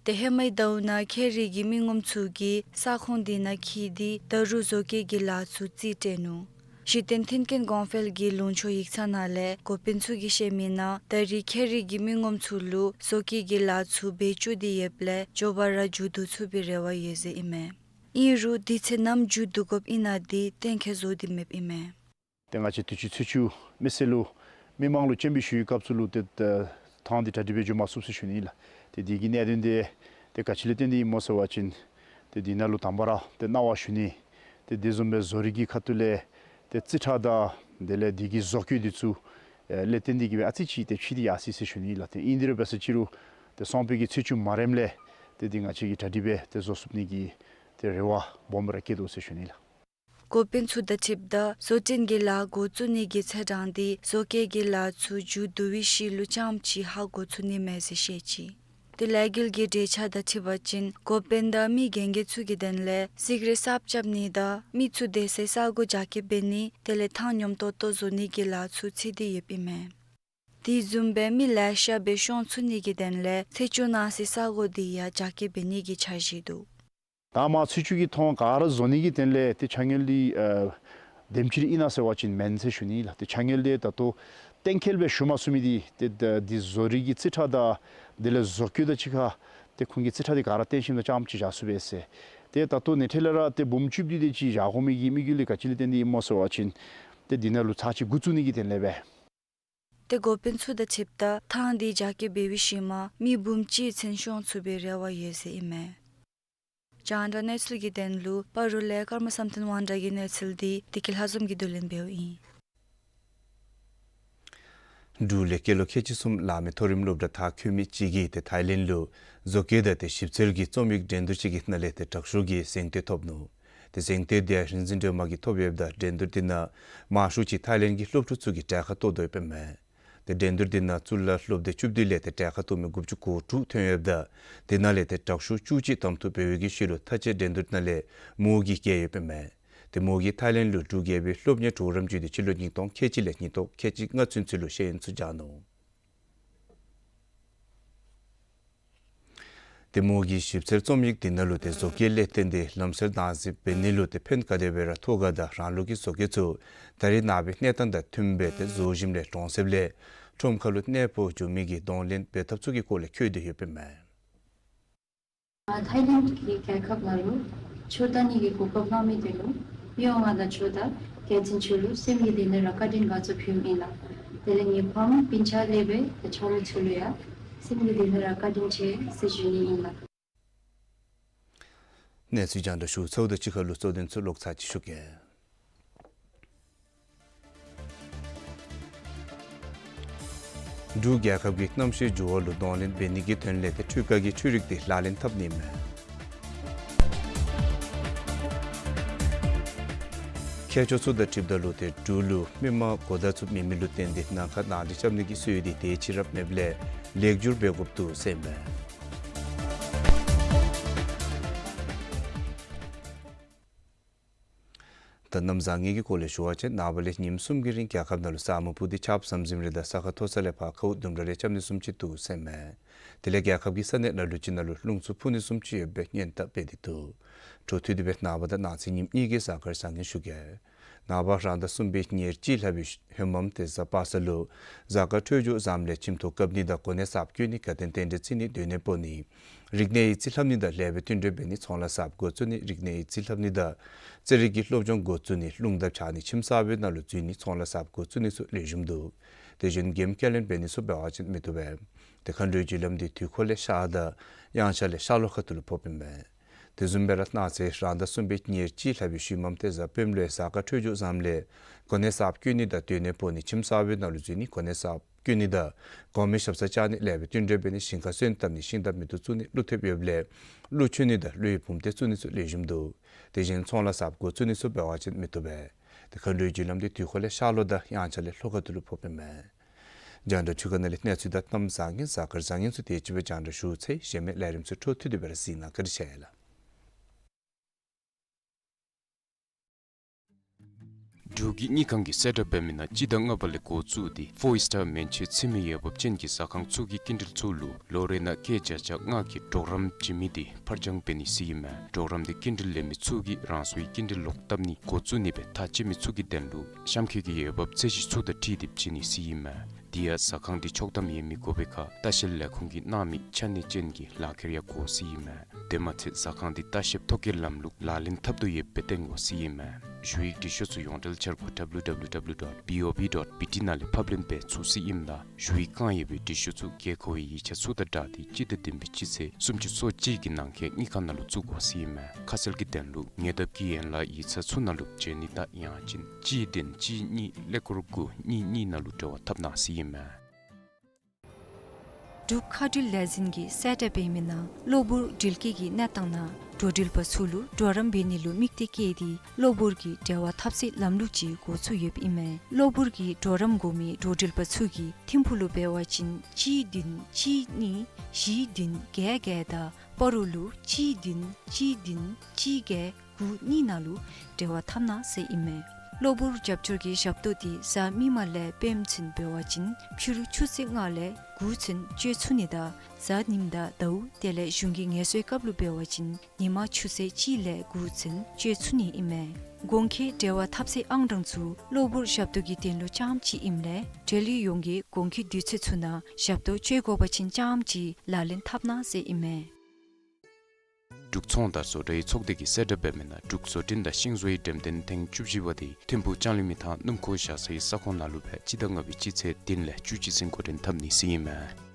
ཏེ་ཧེ་མའི་ཟླཝ་ནང་ཁེ་རི་གི་མི་ངོམ་ཚུ་གིས་ས་ཁོངས་འདི་ནང་འཁྱིད་དེ་ད་རུང་བཟོ་བཀོད་ཀྱི་ལཱ་ཚུ་རྩིས་སྤྲོད་ནུག། གཞི་རྟེན་མཐུན་རྐྱེན་གོང་འཕེལ་གྱི་ལུང་ཕྱོགས་ཡིག་ཚང་ནང་ལས་འགོ་དཔོན་ཚུ་གིས་བཤད་མིའི་ནང་ད་རེས་ཁེ་རི་གི་མི་ངོམ་ཚུ་ལུ་བཟོ་བཀོད་ཀྱི་ལཱ་ཚུ་འབད་བཅུག་སྟེ་ཡོདཔ་ལས་མགྱོགས་པ་ར་མཇུག་བསྡུ་ཚུགས་པའི་རེ་བ་ཡོད་ཟེར་ཨིན་མས། ཨིན་རུང་དུས་ཚོད་ནམ་མཇུག་བསྡུ་དགོཔ་ཨིན་ན་འདི་གཏན་འཁེལ་བཟོ་སྟེ་མེདཔ་ཨིན་མས། ཏེ་ང་བཅས་དུས་ཅི་ཚེས་བཅུ་མི་སེར་ལུ་མི་མང་ལུ་སྤྱན་འབུལ་ཞུ་བའི་སྐབས་སུ་ལུ་ཏེ་ཐང་འདི་གྲ་སྒྲིག་འབད་འགྱོ་མ་ཚུགས་ཟེར་ཞུ་ནི་ལགས། ཏེ་འདི་གི་གནད་དོན་འདི་ཏེ་ག་ཅི་ལས་བརྟེན་ཏེ་ཨིནམ་སྨོ་ཟེར་བ་ཅིན་ཏེ་འདི་ནང་ལུ་དང་པ་ར་ཏེ་གནང་བ་ཞུ་ནི། ཏེ་དེ་བཟུམ་སྦེ་བཟོ་རིག་གི་ཁ་ཐུག་ལས་ཏེ་རྩིས་ཁྲ་དང་དེ་ལས་འདི་གི་བཟོ་བཀོད་འདི་ཚུ་ལས་བརྟེན་ཏེ་གི་སྦེ་ཨ་ཙི་ཅིག་ཏེ་ཕྱིས་ཏེ་ཡར་སོ་ཡི་ཟེར་ཞུ་ནི་ལགས། ཏེ་ཨིན་དེ་རུང་འབད་ས་ཅིག་རུང་ཏེ་སང་ཕོད་ཀྱི་ཚེས་བཅུ་མ་རནམ་ལས་ཏེ་འདི་ང་བཅས་ཀྱིས་གྲ་སྒྲིག་འབད་དེ་བཟོ་ཚུགས་ནི་གི་ཏེ་རེ་བ་སྦོམ་ར་བསྐྱེད་དོ་ཟེར་ཞུ་ནི་ལགས། འགོ་དཔོན་ཚུ་དང་འཁྲིལཝ་ད་བཟོ་སྐྲུན་གྱི་ལཱ་འགོ་བཙུགས་ནི་གི་ཚེས་གྲངས་འདི་བཟོ་བཀོད་ཀྱི་ལཱ་ཚུ་མཇུག་བསྡུ་བའི་ཤུལ་ལུ་རྐྱངམ་ཅིག་ཧ་གོ་ཚུགས་ནི་མས་ཟེར་བཤད་ཅི། ཏེ་ལས་འགུལ་གྱི་གྲོས་འཆར་དང་འཁྲིལ་བ་ཅིན་འགོ་དཔོན་དང་མི་རྒན་རྒོན་ཚུ་གི་དོན་ལས་གཟིགས་རིས་གསརཔ་རྐྱབ་ནི་དང་མི་ཚུ་སྡོད་སའི་ས་གོ་རྒྱ་སྐྱེད་འབད་ནི་དེ་ལས་ཐང་སྙོམས་ཏོག་ཏོ་བཟོ་ནི་གི་ལཱ་ཚུ་ཚུད་དེ་ཡོདཔ་ཨིན་མས། དེ་བཟུམ་སྦེ་མི་ལེ་ཤ་སྦེ་ཤོང་ཚུགས་ནི་གི་དོན་ལས་ཚེས་བཅུ་གནངས་སའི་ས་གོ་འདི་ཡང་རྒྱ་སྐྱེད་འབད་ནི་གི་འཆར་གཞི་འདུག། ད་མ་ཚེས་བཅུ་གི་ཐོག་ག་ར་བཟོ་ནི་གི་དོན་ལས་ཏེ་ཆ་དངུལ་འདི་ཨ་དེམ་ཅིག་ར་ཨིན་ན་ཟེར་བ་ཅིན་མེན་ཟེར་ཞུ་ནི་ལགས། ཏེ་ཆ་དངུལ་འདི་ད་ལྟོ་གཏན་འཁེལ་སྦེ་ཞུ་མ་ཚུགས་མི་འདི་ཏེ་ད་འདི་བཟོ་རིག་གི་རྩིས་ཁྲ་དང་དེ་ལས་བཟོ་བཀོད་དང་གཅིག་ཁར་ཏེ་ཁོང་གི་རྩིས་ཁྲ་འདི་ག་ར་བཏོན་ཞིནམ་ད་རྐྱངམ་ཅིག་བཞག་ཚུགས་པས་ཟེར། ཏེ་ད་ལྟོ་ནཱ་འཕྲལ་ལས་ར་ཏེ་འབུམ་བཅུ་བདུན་དེ་ཅིག་བཞག་དགོ་མི་གི་དམིགས་ཡུལ་ག་ཅི་ལས་བརྟེན་ཏེ་ཨིནམ་སྨོ་ཟེར་བ་ཅིན་ཏེ་འདི་ནང་ལུ་ཚར་གཅིག་འགོ་བཙུགས་ནི་གི་དོན་ལས་སྦེ། ཏེ་འགོ་དཔོན་ཚུ་དང་འཁྲིལཝ་ད་ཐང་འདི་རྒྱ་སྐྱེད་འབད་བའི་ཤུལ་མ་མི་འབུམ་གཅིག་ཚུན་ཤོང་ཚུགས་པའི་རེ་བ་ཡོད་ཟེར་ཨིན་མས། རྒྱང་བསྒྲགས་གནས་ཚུལ་གྱི་དོན་ལུ་སྤ་རོ་ལས་ཀརྨ་བསམ་གཏན་དབང་གྲགས་ཀྱི་གནས་ཚུལ་འདི་བདེ་སྐྱིད་ལྷ་འཛོམས་ཀྱིས་བསྡུ་ལེན་འབདཝ་ཨིན། འབྲུག་ལས་སྐྱེས་ལོ་ཁལ་གཅིག་གསུམ་ལང་མི་མཐོ་རིམ་སློབ་གྲྭ་མཐར་འཁྱོལ་མི་ཅིག་གིས་ཏེ་ཐའི་ལེནཌ་ལུ་བཟོ་བཀོད་དང་ཏེ་ཞིབ་འཚོལ་གྱི་རྩོམ་ཡིག་འགྲན་བསྡུར་ཅིག་གི་ནང་ལས་ཏེ་དྲག་ཤོས་ཀྱི་གཟེངས་བསྟོད་ཐོབ་ནུག། ཏེ་གཟེངས་བསྟོད་འདི་ཡང་རིག་འཛིན་སྒྲོལ་མ་གིས་ཐོབ་ཡོདཔ་ད་འགྲན་བསྡུར་འདི་ནང་མང་ཤོས་ཅིག་ཐའི་ལེནཌ་གི་སློབ་ཕྲུག་ཚུ་གིས་གྲལ་ཁར་གཏོགས་དོ་ཡོདཔ་ཨིན་མས། ཏེ་འགྲན་བསྡུར་འདི་ནང་གཙུག་ལག་སློབ་སྡེ་བཅུ་བདུན་ལས་ཏེ་གྲལ་ཁར་གཏོགས་མི་དགུ་བཅུ་གོ་དྲུག་ཐོན་ཡོདཔ་ད་དེ་ནང་ལས་ཏེ་དྲག་ཤོས་བཅུ་གཅིག་གདམ་འཐུ་འབད་བའི་གི་ཤུལ་ལུ་མཐའ་དཔྱད་འགྲན་བསྡུར་ནང་ལས་མོ་གིས་རྒྱལ་ཡོདཔ་ཨིན་མས། ཏེ་མོ་གིས་ཐའི་ལེནཌ་ལུ་འབྲུག་རྒྱལ་པོའི་སློབ་གཉེར་གྲོགས་རམ་བརྒྱུད་དེ་སྤྱི་ལོ་ཉིས་སྟོང་ཁལ་གཅིག་ལས་ཉིས་སྟོང་ཁལ་གཅིག་ལྔ་ཚུན་ཚོད་ལུ་ཤེས་ཡོན་ཚུ་སྦྱངས་ནུག། ཏེ་མོ་གི་ཞིབ་འཚོལ་རྩོམ་ཡིག་འདི་ནང་ལུ་ཏེ་བཟོ་བཀོད་ལས་བརྟེན་ཏེ་ལམ་སྲོལ་དར་སྤེལ་འབད་ནི་ལུ་ཏེ་ཕན་ག་དེ་སྦེ་ར་ཐོགས་ག་དང་རང་ལུགས་ཀྱི་བཟོ་བཀོད་ཚུ་ད་རེས་ནངས་པའི་གནས་སྟངས་དང་མཐུནམ་སྦེ་ཏེ་བཟོ་ཞིནམ་ལས་གྲོང་གསེབ་ལས་ཁྲོམ་ཁ་ལུ་གནས་སྤོ་འགྱོ་མི་གི་གདོང་ལེན་འབད་ཐབས་ཚུ་གི་སྐོར་ལས་འཁོད་དེ་ཡོདཔ་ཨིན་མས། ཐའི་ལེནཌ་གི་རྒྱལ་ཁབ་ནང་ལུ་ཆོས་ལྟ་ནི་གི་གོ་སྐབས་གནང་མི་དེ་ལུ་གཡོག་ང་དང་ཆོས་དང་རྒྱལ་བཙུན་ཆོས་ལུགས་སེམས་ཀྱི་གཏིང་ལས་ར་བཀའ་དྲིན་དགའ་ཚོར་ཕུལཝ་ཨིན་ལགས། དེ་ལས་ངེའི་ཕམ་སྤུན་ཆ་ལས་སྦེ་ཏེ་ཆ་རོགས་ཚུ་ལུ་ཡང་སེམས་ཀྱི་གཏིང་ལས་ར་བཀའ་དྲིན་ཆེ་ཟེར་ཞུ་ནི་ཨིན་ལགས། གནས་ཚུལ་རྒྱང་བསྒྲགས་ཞུ་ཚརཝ་དང་གཅིག་ཁར་ལུ་གཙོ་དོན་ཚུ་ལོག་ཚར་ཅིག་ཞུ་གེ། འབྲུག་རྒྱལ་ཁབ་ཀྱི་གནམ་གཤིས་འགྱུར་བ་ལུ་གདོང་ལེན་འབད་ནི་གི་དོན་ལས་ཏེ་འཕྲུལ་ཁ་གི་འཕྲུལ་རིག་འདི་ལག་ལེན་འཐབ་ནི་མས། མཁས་མཆོག་ཚུ་དང་འཁྲིལཝ་ད་ལུ་ཏེ་འབྲུག་ལུ་མི་མང་གོ་བརྡ་ཚུ་མེད་མི་ལུ་བརྟེན་ཏེ་ནང་ཁར་ནང་འགྲིག་རྐྱབ་ནི་གི་སྲོལ་འདི་དེ་ཅིག་ར་མེདཔ་ལས་ལེགས་བསྒྱུར་འབད་དགོཔ་འདུག་ཟེར་ཨིན་མས། ད་གནམ་བཟང་ངན་གྱི་སྐོར་ལས་ཞུ་བ་ཅིན་ནངས་པ་ལས་ཉིནམ་གསུམ་གྱི་རིང་རྒྱལ་ཁབ་ནང་ལུ་ས་སྨུག་སྤུབས་ཏེ་ཆརཔ་ཟམ་ཟིམ་རེ་དང་ས་ཁ་མཐོ་ས་ལས་ཕར་ཁཝ་ལྡུམ་ར་རེ་རྐྱབ་ནི་བཟུམ་ཅིག་འདུག་ཟེར་ཨིན་མས། དེ་ལས་རྒྱལ་ཁབ་ཀྱི་ས་གནས་ལ་ལུ་ཅིག་ནང་ལུ་རླུང་འཚུབ་འཕུ་ནི་བཟུམ་ཅིག་ཡོད་པའི་སྔོན་བརྡ་སྤེལ་ཏེ་འདུག། འཕྲོ་མཐུད་དེ་སྦེ་ནངས་པ་དང་གནངས་ཚེ་ཉིནམ་གཉིས་ཀྱི་གཟའ་སྐར་བཟང་ངན་ཞུ་གེ། ནངས་པ་རང་ཟླ་གསུམ་པའི་ཉེར་གཅིག་ལྷག་པའི་ཧེ་མམ་ཏེ་གཟའ་པ་སངས་ལུ་གཟའ་སྐར་འཕྲོད་སྦྱོར་བཟངམ་ལས་ཁྱིམ་ཐོག་བཀབ་ནི་དང་གོ་གནས་གསརཔ་བསྐོ་ནི་དགའ་སྟོན་རྟེན་འབྲེལ་བརྩི་ནི་སྡོད་གནས་སྤོ་ནི་རིག་གནས་ཡིག་རྩིས་ལྷབ་ནི་དང་ལེགས་པའི་བསྟུན་གྲོས་འབད་ནི་ཚོང་ལཱ་གསརཔ་འགོ་བཙུགས་ནི་རིག་གནས་ཡིག་རྩིས་ལྷབ་ནི་དང་རྩེད་རིགས་ཀྱི་སློབ་སྦྱོང་འགོ་བཙུགས་ནི་རླུང་འདབ་ཆགས་ནི་ཁྱིམ་གསར་པའི་ནང་ལུ་འཛུལ་ནི་ཚོང་ལཱ་གསརཔ་འགོ་བཙུགས་ནི་ཚུ་ལེགས་ཤོམ་འདུག། དེ་བཞིན་འགེམས་སྐྱ་ལེན་འབད་ནི་ཚུ་འབད་བ་ཅིན་མི་བཏུབ་པས། ཏེ་མཁའ་འགྲོའི་རྒྱུ་ལམ་འདི་དུས་འཁོར་ལས་ཤར་དང་དབྱངས་འཆར་ལས་ཤར་ལྷོ་ཁ་ཐུག་ལུ་ཕོགཔ་ཨིན་མས། དེ་བཟུམ་སྦེ་ར་གནངས་ཚེ་རང་ཟླ་གསུམ་པའི་ཉེར་གཅིག་ལྷག་པའི་ཤུལ་མམ་ཏེ་གཟའ་སྤེནམ་ལུ་གཟའ་སྐར་འཕྲོད་སྦྱོར་བཟངམ་ལས་གོ་གནས་གསརཔ་བསྐོ་ནི་དང་སྡོད་གནས་སྤོ་ནི་ཁྱིམ་གསར་པའི་ནང་ལུ་འཛུལ་ནི་གོ་གནས་གསརཔ་བསྐོ་ནི་དང་གོང་མའི་ཞབས་སར་བཅར་ནི་ལེགས་པའི་བསྟུན་གྲོས་འབད་ནི་ཞིང་ཁར་སོན་བཏབ་ནི་ཤིང་རྟ་མེ་ཏོག་བཙུགས་ནི་ཀླུ་ཐེབས་ཡོདཔ་ལས་ཀླུ་མཆོད་ནི་དང་ཀླུ་ཡི་བུམ་སྡེ་བཙུགས་ནི་ཚུ་ལེགས་ཤོམ་འདུག། དེ་བཞིན་ཚོང་ལཱ་གསརཔ་འགོ་བཙུགས་ནི་ཚུ་འབད་བ་ཅིན་མི་བཏུབ་པས། ཏེ་མཁའ་འགྲོའི་རྒྱུ་ལམ་འདི་དུས་འཁོར་ལས་ཤར་ལྷོ་དང་དབྱངས་འཆར་ལས་ལྷོ་ཁ་ཐུག་ལུ་ཕོགཔ་ཨིན་མས། རྒྱང་བསྒྲགས་ཆུ་ཁ་ནང་ལས་གནས་ཚུལ་དང་གནམ་བཟང་ངན་གཟའ་སྐར་བཟང་ངན་ཚུ་དེ་ཅིག་སྦེ་རྒྱང་བསྒྲགས་ཞུ་ཚར་ཡི། གཞན་མི་ལས་རིམ་ཚུ་འཕྲོ་མཐུད་དེ་སྦེ་ར་གཟིགས་གནང་། བཀའ་དྲིན་ཆེ་ལགས། འབྲུག་གི་དངུལ་ཁང་གིས་གསལ་བསྒྲགས་འབད་མི་ནང་སྤྱི་ཟླ་ལྔ་པ་ལས་འགོ་བཙུགས་ཏེ་ཕོར་སི་ཊར་མན་ཆད་ཚུད་མི་འོས་འབབ་ཅན་གྱི་ཟ་ཁང་ཚུ་གི་སྐྱིན་འགྲུལ་ཚུ་ལུ་ལོ་རེ་ནང་སྐྱེད་བརྒྱ་ཆ་ལྔ་གི་གྲོགས་རམ་བྱིན་མི་འདི་ཕར་འགྱངས་འབད་ནི་ཟེར་ཨིན་མས། གྲོགས་རམ་འདི་སྐྱིན་འགྲུལ་ལེན་མི་ཚུ་གིས་རང་སོའི་སྐྱིན་འགྲུལ་ལོག་བཏབ་ནི་འགོ་བཙུགས་ནི་སྦེ་ཐག་བཅད་མི་ཚུ་གི་དོན་ལུ་གཤམ་འཁོད་ཀྱི་འོས་འབབ་ཚད་གཞི་ཚུ་དང་འཁྲིལ་ཏེ་བྱིན་ནི་ཟེར་ཨིན་མས། དེ་ཡང་ཟ་ཁང་འདི་ཆོག་ཐམ་ཡོད་མི་དགོ་པའི་ཁར་ལྟ་བཤལ་ལས་ཁུངས་ཀྱིས་གནང་མི་ཆ་གནས་ཅན་གྱི་ལག་ཁྱེར་ཡང་དགོ་ཟེར་ཨིན་མས། དེ་མ་ཚད་ཟ་ཁང་འདི་ལྟ་བཤལ་ཐོ་བཀོད་ལམ་ལུགས་ལག་ལེན་འཐབ་དོ་ཡོདཔ་སྦེ་སྟོན་དགོ་ཟེར་ཨིན་མས། ཞུ་ཡིག་འབྲི་ཤོག་ཚུ་ཡོངས་འབྲེལ་འཆར་སྒོ་ཌབ་ལུ་ཌབ་ལུ་ཌབ་ལུ་ཌོཊ་བི་ཨོ་བི་ཌོཊ་བི་ཊི་ནང་ལས་ཕབ་ལེན་འབད་ཚུགས་ཟེར་ཨིནམ་ད་ཞུ་ཡིག་བཀང་ཡོད་པའི་འབྲི་ཤོག་ཚུ་དགོས་མཁོ་བའི་ཡིག་ཆ་ཚུ་དང་སྦྲགས་ཏེ་སྤྱི་ཟླ་བདུན་པའི་སྤྱི་ཚེས་སུམ་ཅུ་སོ་གཅིག་གི་ནང་འཁོད་དངུལ་ཁང་ནང་ལུ་བཙུགས་དགོ་ཟེར་ཨིན་མས། ཁ་གསལ་གྱི་དོན་ལུ་ཉེ་འདབས་ཀྱི་ཡན་ལག་ཡིག་ཚང་ཚུ་ནང་ལུ་བྱོན་ནི་དང་ཡང་ཅིན་གཅིག་བདུན་གཅིག་གཉིས་ཀླད་ཀོར་དགུ་གཉིས་གཉིས་ནང་ལུ་འབྲེལ་བ་འཐབ་གནང་ཟེར་ཨིན་མས། འབྲུག་མཁའ་འགྲུལ་ལས་འཛིན་གྱིས་གསལ་བསྒྲགས་འབད་མི་ནང་གློ་བུར་འགྲུལ་སྐྱེལ་གྱི་གནས་སྟངས་ནང་འགྲོ་འགྲུལ་པ་ཚུ་ལུ་གྲོགས་རམ་འབད་ནི་ལུ་དམིགས་གཏད་བསྐྱེད་དེ་གློ་བུར་གྱི་འབྲེལ་བ་འཐབ་སའི་ལམ་ལུགས་ཅིག་འགོ་བཙུགས་ཡོདཔ་ཨིན་མས། གློ་བུར་གྱི་གྲོགས་རམ་དགོ་མི་འགྲོ་འགྲུལ་པ་ཚུ་གིས་ཐིམ་ཕུག་ལུ་འབད་བ་ཅིན་གཅིག་བདུན་གཅིག་གཉིས་བཞི་བདུན་བརྒྱད་བརྒྱད་དང་སྤ་རོ་ལུ་གཅིག་བདུན་གཅིག་བདུན་གཅིག་བརྒྱད་དགུ་གཉིས་ནང་ལུ་འབྲེལ་བ་འཐབ་གནང་ཟེར་ཨིན་མས། གློ་བུར་རྒྱབ་སྐྱོར་གྱི་ཞབས་ཏོག་འདི་གཟའ་མིག་དམར་ལས་སྤེནམ་ཚུན་འབད་བ་ཅིན་ཕྱི་རུ་ཆུ་ཚོད་ལྔ་ལས་དགུ་ཚུན་སྤྱོད་ཚུགས་ནི་དང་གཟའ་ཉིམ་དང་ཟླཝ་དེ་ལས་གཞུང་གི་ངལ་གསོའི་སྐབས་ལུ་འབད་བ་ཅིན་ཉིན་མ་ཆུ་ཚོད་གཅིག་ལས་དགུ་ཚུན་སྤྱོད་ཚུགས་ནི་ཨིན་མས། གོང་འཁོད་འབྲེལ་བ་འཐབ་སའི་ཨང་གྲངས་ཚུ་གློ་བུར་ཞབས་ཏོག་གི་དོན་ལུ་རྐྱངམ་ཅིག་ཨིནམ་ལས་འབྲེལ་ཡོད་ཡོངས་ཀྱིས་གོང་འཁོད་དུས་ཚོད་ཚུ་ནང་ཞབས་ཏོག་སྤྱོད་དགོ་པ་ཅིན་རྐྱངམ་ཅིག་ལག་ལེན་འཐབ་གནང་ཟེར་ཨིན་མས། འབྲུག་ཚོང་དང་བཟོ་གྲྭའི་ཚོགས་སྡེ་གིས་གསལ་བསྒྲགས་འབད་མི་ནང་འབྲུག་བཟོ་སྐྲུན་དང་ཤིང་བཟོའི་འགྲེམས་སྟོན་ཐེངས་བཅུ་བཞི་པ་དེ་ཐིམ་ཕུག་ལྕང་གླིང་མི་ཐང་སྣུམ་འཁོར་བཞག་སའི་ས་ཁོངས་ནང་ལུ་སྦེ་སྤྱི་ཟླ་ལྔ་པའི་སྤྱི་ཚེས་བདུན་ལས་བཅུ་གཅིག་ཚུན་འགོ་འདྲེན་འཐབ་ནི་ཟེར་ཨིན་མས།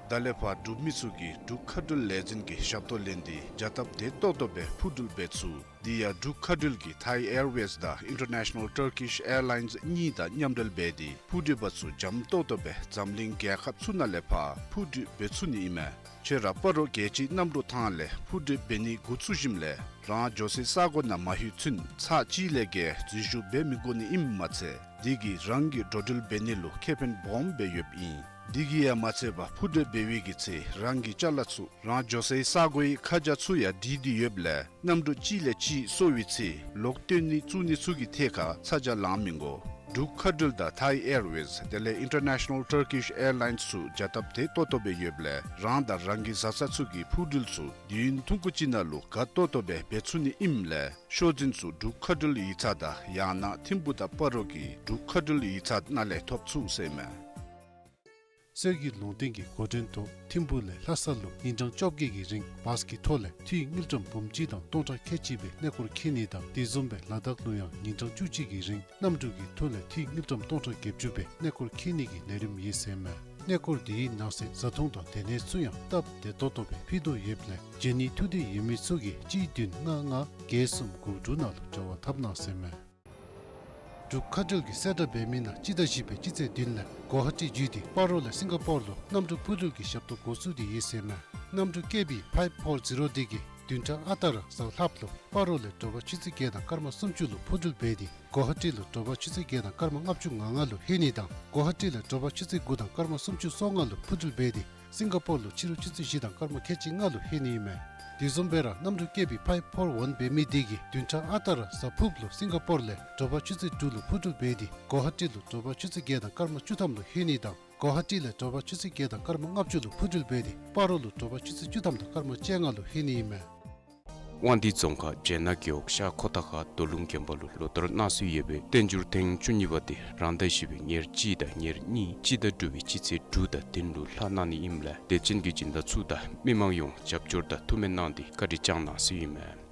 ད་ལས་ཕར་འབྲུག་མི་ཚུ་གིས་འབྲུག་མཁའ་འགྲུལ་ལས་འཛིན་གྱི་ཞབས་ཏོག་ལེན་ཏེ་བྱ་སྟབས་བདེ་ཏོག་ཏོ་སྦེ་འཕུར་འགྲུལ་འབད་ཚུགས། དེ་ཡང་འབྲུག་མཁའ་འགྲུལ་གྱིས་Thai Airways དང་International Turkish Airlines གཉིས་དང་མཉམ་འབྲེལ་འབད་དེ་འཕུར་འགྲུལ་པ་ཚུ་འཇམ་ཏོག་ཏོ་སྦེ་འཛམ་གླིང་རྒྱལ་ཁབ་ཚུ་ནང་ལས་ཕར་འཕུར་འགྲུལ་འབད་ཚུགས་ནི་ཨིན་མས། ཁྱོད་ར་སྤ་རོ་རྒྱལ་སྤྱིའི་གནམ་གྲུ་ཐང་ལས་འཕུར་འགྲུལ་འབད་ནི་འགོ་བཙུགས་ཞིནམ་ལས་རང་འགྱོ་སའི་ས་གོ་ནང་མ་ལྷོད་ཚུན་ཚར་གཅིག་ལས་བརྒལ་འཛུལ་ཞུགས་འབད་མི་དགོ་ནི་ཨིནམ་མ་ཚད་དེ་གིས་རང་གི་འགྲོ་འགྲུལ་འབད་ནི་ལུ་ཁེ་ཕན་སྦོམ་སྦེ་ཡོདཔ་ཨིན། དེ་གིས་ཡང་མ་ཚད་པར་འཕུར་འགྲུལ་འབད་བའི་གི་ཚེ་རང་གི་ཅ་ལ་ཚུ་རང་འགྱོ་སའི་ས་གོའི་ཁ་བྱང་ཚུ་ཡང་བྲིས་ཏེ་ཡོདཔ་ལས་གནམ་གྲུ་གཅིག་ལས་གཅིག་སོར་བའི་ཚེ་ལོག་བཏོན་ནི་བཙུགས་ནི་ཚུ་གི་ཐད་ཁར་ཚ་གྱང་ལང་མི་དགོ། འབྲུག་མཁའ་འགྲུལ་དང་Thai Airways དེ་ལས་International Turkish Airlines ཚུ་བྱ་སྟབས་བདེ་ཏོག་ཏོ་སྦེ་ཡོདཔ་ལས་རང་དང་རང་གི་བཟའ་ཚང་ཚུ་གི་འཕུར་འགྲུལ་ཚུ་དུས་ཡུན་ཐུང་ཀུ་ཅིག་ནང་ལུ་དགའ་ཏོག་ཏོ་སྦེ་འབད་ཚུགས་ནི་ཨིནམ་ལས་ཤོག་འཛིན་ཚུ་འབྲུག་མཁའ་འགྲུལ་ཡིག་ཚང་དང་ཡང་ན་ཐིམ་ཕུག་དང་སྤ་རོ་གི་འབྲུག་མཁའ་འགྲུལ་ཡིག་ཚང་ནང་ལས་ཐོབ་ཚུགས་ཟེར་ཨིན་མས། གསེར་གྱི་ལུང་བསྟན་གྱི་འགོ་འདྲེན་ཐོག་ཐིམ་ཕུག་ལས་ལྷ་ས་ལུ་ཉིན་གྲངས་བཅོ་བརྒྱད་ཀྱི་རིང་བཱས་ཀྱི་ཐོག་ལས་འཐུས་དངུལ་ཀྲམ་འབུམ་གཅིག་དང་སྟོང་ཕྲག་ཁལ་གཅིག་སྦེ་གནས་སྐོར་འཁྱིད་ནི་དང་དེ་བཟུམ་སྦེ་ལ་དྭགས་ལུ་ཡང་ཉིན་གྲངས་བཅུ་གཅིག་གི་རིང་གནམ་གྲུ་གི་ཐོག་ལས་འཐུས་དངུལ་ཀྲམ་སྟོང་ཕྲག་བརྒྱད་ཅུ་སྦེ་གནས་སྐོར་འཁྱིད་ནི་གི་ལས་རིམ་ཡོད་ཟེར་མས། གནས་སྐོར་དེའི་ནང་གསེས་བཟའ་འཐུང་དང་སྡོད་གནས་ཚུ་ཡང་སྟབས་བདེ་ཏོག་ཏོ་སྦེ་ཕུལ་དོ་ཡོདཔ་ལས་འབྱོན་ནི་ཐུགས་འདོད་ཡོད་མི་ཚུ་གིས་གཅིག་བདུན་ལྔ་ལྔ་བརྒྱད་གསུམ་དགུ་དྲུག་ནང་ལུ་འབྲེལ་བ་འཐབ་གནང་ཟེར་མས། འབྲུག་མཁའ་འགྲུལ་གྱིས་གསལ་བསྒྲགས་འབད་མི་ནང་སྤྱི་ཟླ་བཞི་པའི་སྤྱི་ཚེས་བདུན་ལས་གོ་ཧ་ཊི་བརྒྱུད་དེ་སྤ་རོ་ལས་སིང་ག་པོར་ལུ་གནམ་གྲུ་འཕུར་འགྲུལ་གྱི་ཞབས་ཏོག་འགོ་བཙུགས་ཏེ་ཡོད་ཟེར་མས། གནམ་གྲུ་ཀེ་བི་ཕའིབ་ཕོར་ཛི་རོ་དེ་གིས་བདུན་ཕྲག་ཨ་རྟག་ར་གཟའ་ལྷགཔ་ལུ་སྤ་རོ་ལས་དྲོ་པ་ཆུ་ཚོད་བརྒྱད་དང་སྐར་མ་སུམ་ཅུ་ལུ་འཕུར་འགྲུལ་འབད་དེ་གོ་ཧ་ཊི་ལུ་དྲོ་པ་ཆུ་ཚོད་བརྒྱད་དང་སྐར་མ་ལྔ་བཅུ་ང་ལྔ་ལུ་ལྷོད་ནི་དང་གོ་ཧ་ཊི་ལས་དྲོ་པ་ཆུ་ཚོད་དགུ་དང་སྐར་མ་སུམ་ཅུ་སོ་ལྔ་ལུ་འཕུར་འགྲུལ་འབད་དེ་སིང་ག་པོར་ལུ་ཕྱི་རུ་ཆུ་ཚོད་བཞི་དང་སྐར་མ་ཁལ་གཅིག་ལྔ་ལུ་ལྷོད་ནི་ཨིན་མས། དེ་བཟུམ་སྦེ་ར་གནམ་གྲུ་ཀེ་བི་ཕའིབ་ཕོར་ཝན་འབད་མི་དེ་གིས་བདུན་ཕྲག་ཨ་རྟག་ར་གཟའ་ཕུརཔ་ལུ་སིང་ག་པོར་ལས་དྲོ་པ་ཆུ་ཚོད་དྲུག་ལུ་འཕུར་འགྲུལ་འབད་དེ་གོ་ཧ་ཊི་ལུ་དྲོ་པ་ཆུ་ཚོད་བརྒྱད་དང་སྐར་མ་བཅུ་ཐམ་ལུ་ལྷོད་ནི་དང་གོ་ཧ་ཊི་ལས་དྲོ་པ་ཆུ་ཚོད་བརྒྱད་དང་སྐར་མ་ལྔ་བཅུ་ལུ་འཕུར་འགྲུལ་འབད་དེ་སྤ་རོ་ལུ་དྲོ་པ་ཆུ་ཚོད་བཅུ་ཐམ་དང་སྐར་མ་བཅོ་ལྔ་ལུ་ལྷོད་ནི་ཨིན་མས། དབང་འདུས་རྫོང་ཁག་སྦྱེད་ནག་རྒེད་འོག་ཤར་ཁོ་ཐང་ཁ་རྡོ་ལུང་དགོན་པ་ལུ་ལོ་ལྟར་གནང་སྲོལ་ཡོད་པའི་བསྟན་འགྱུར་ཐེངས་བཅུ་གཉིས་པ་དེ་རང་ཟླ་བཞི་པའི་ཉེར་གཅིག་དང་ཉེར་གཉིས་སྤྱི་ཟླ་དྲུག་པའི་སྤྱི་ཚེས་དྲུག་དང་བདུན་ལུ་ལྷག་གནང་ནི་ཨིནམ་ལས་དད་ཅན་གྱི་སྦྱིན་བདག་ཚུ་དང་མི་མང་ཡོངས་རྒྱབ་སྐྱོར་དང་ཐུགས་སྨོན་གནང་སྟེ་བཀའ་དྲིན་བསྐྱང་གནང་ཟེར་ཨིན་མས།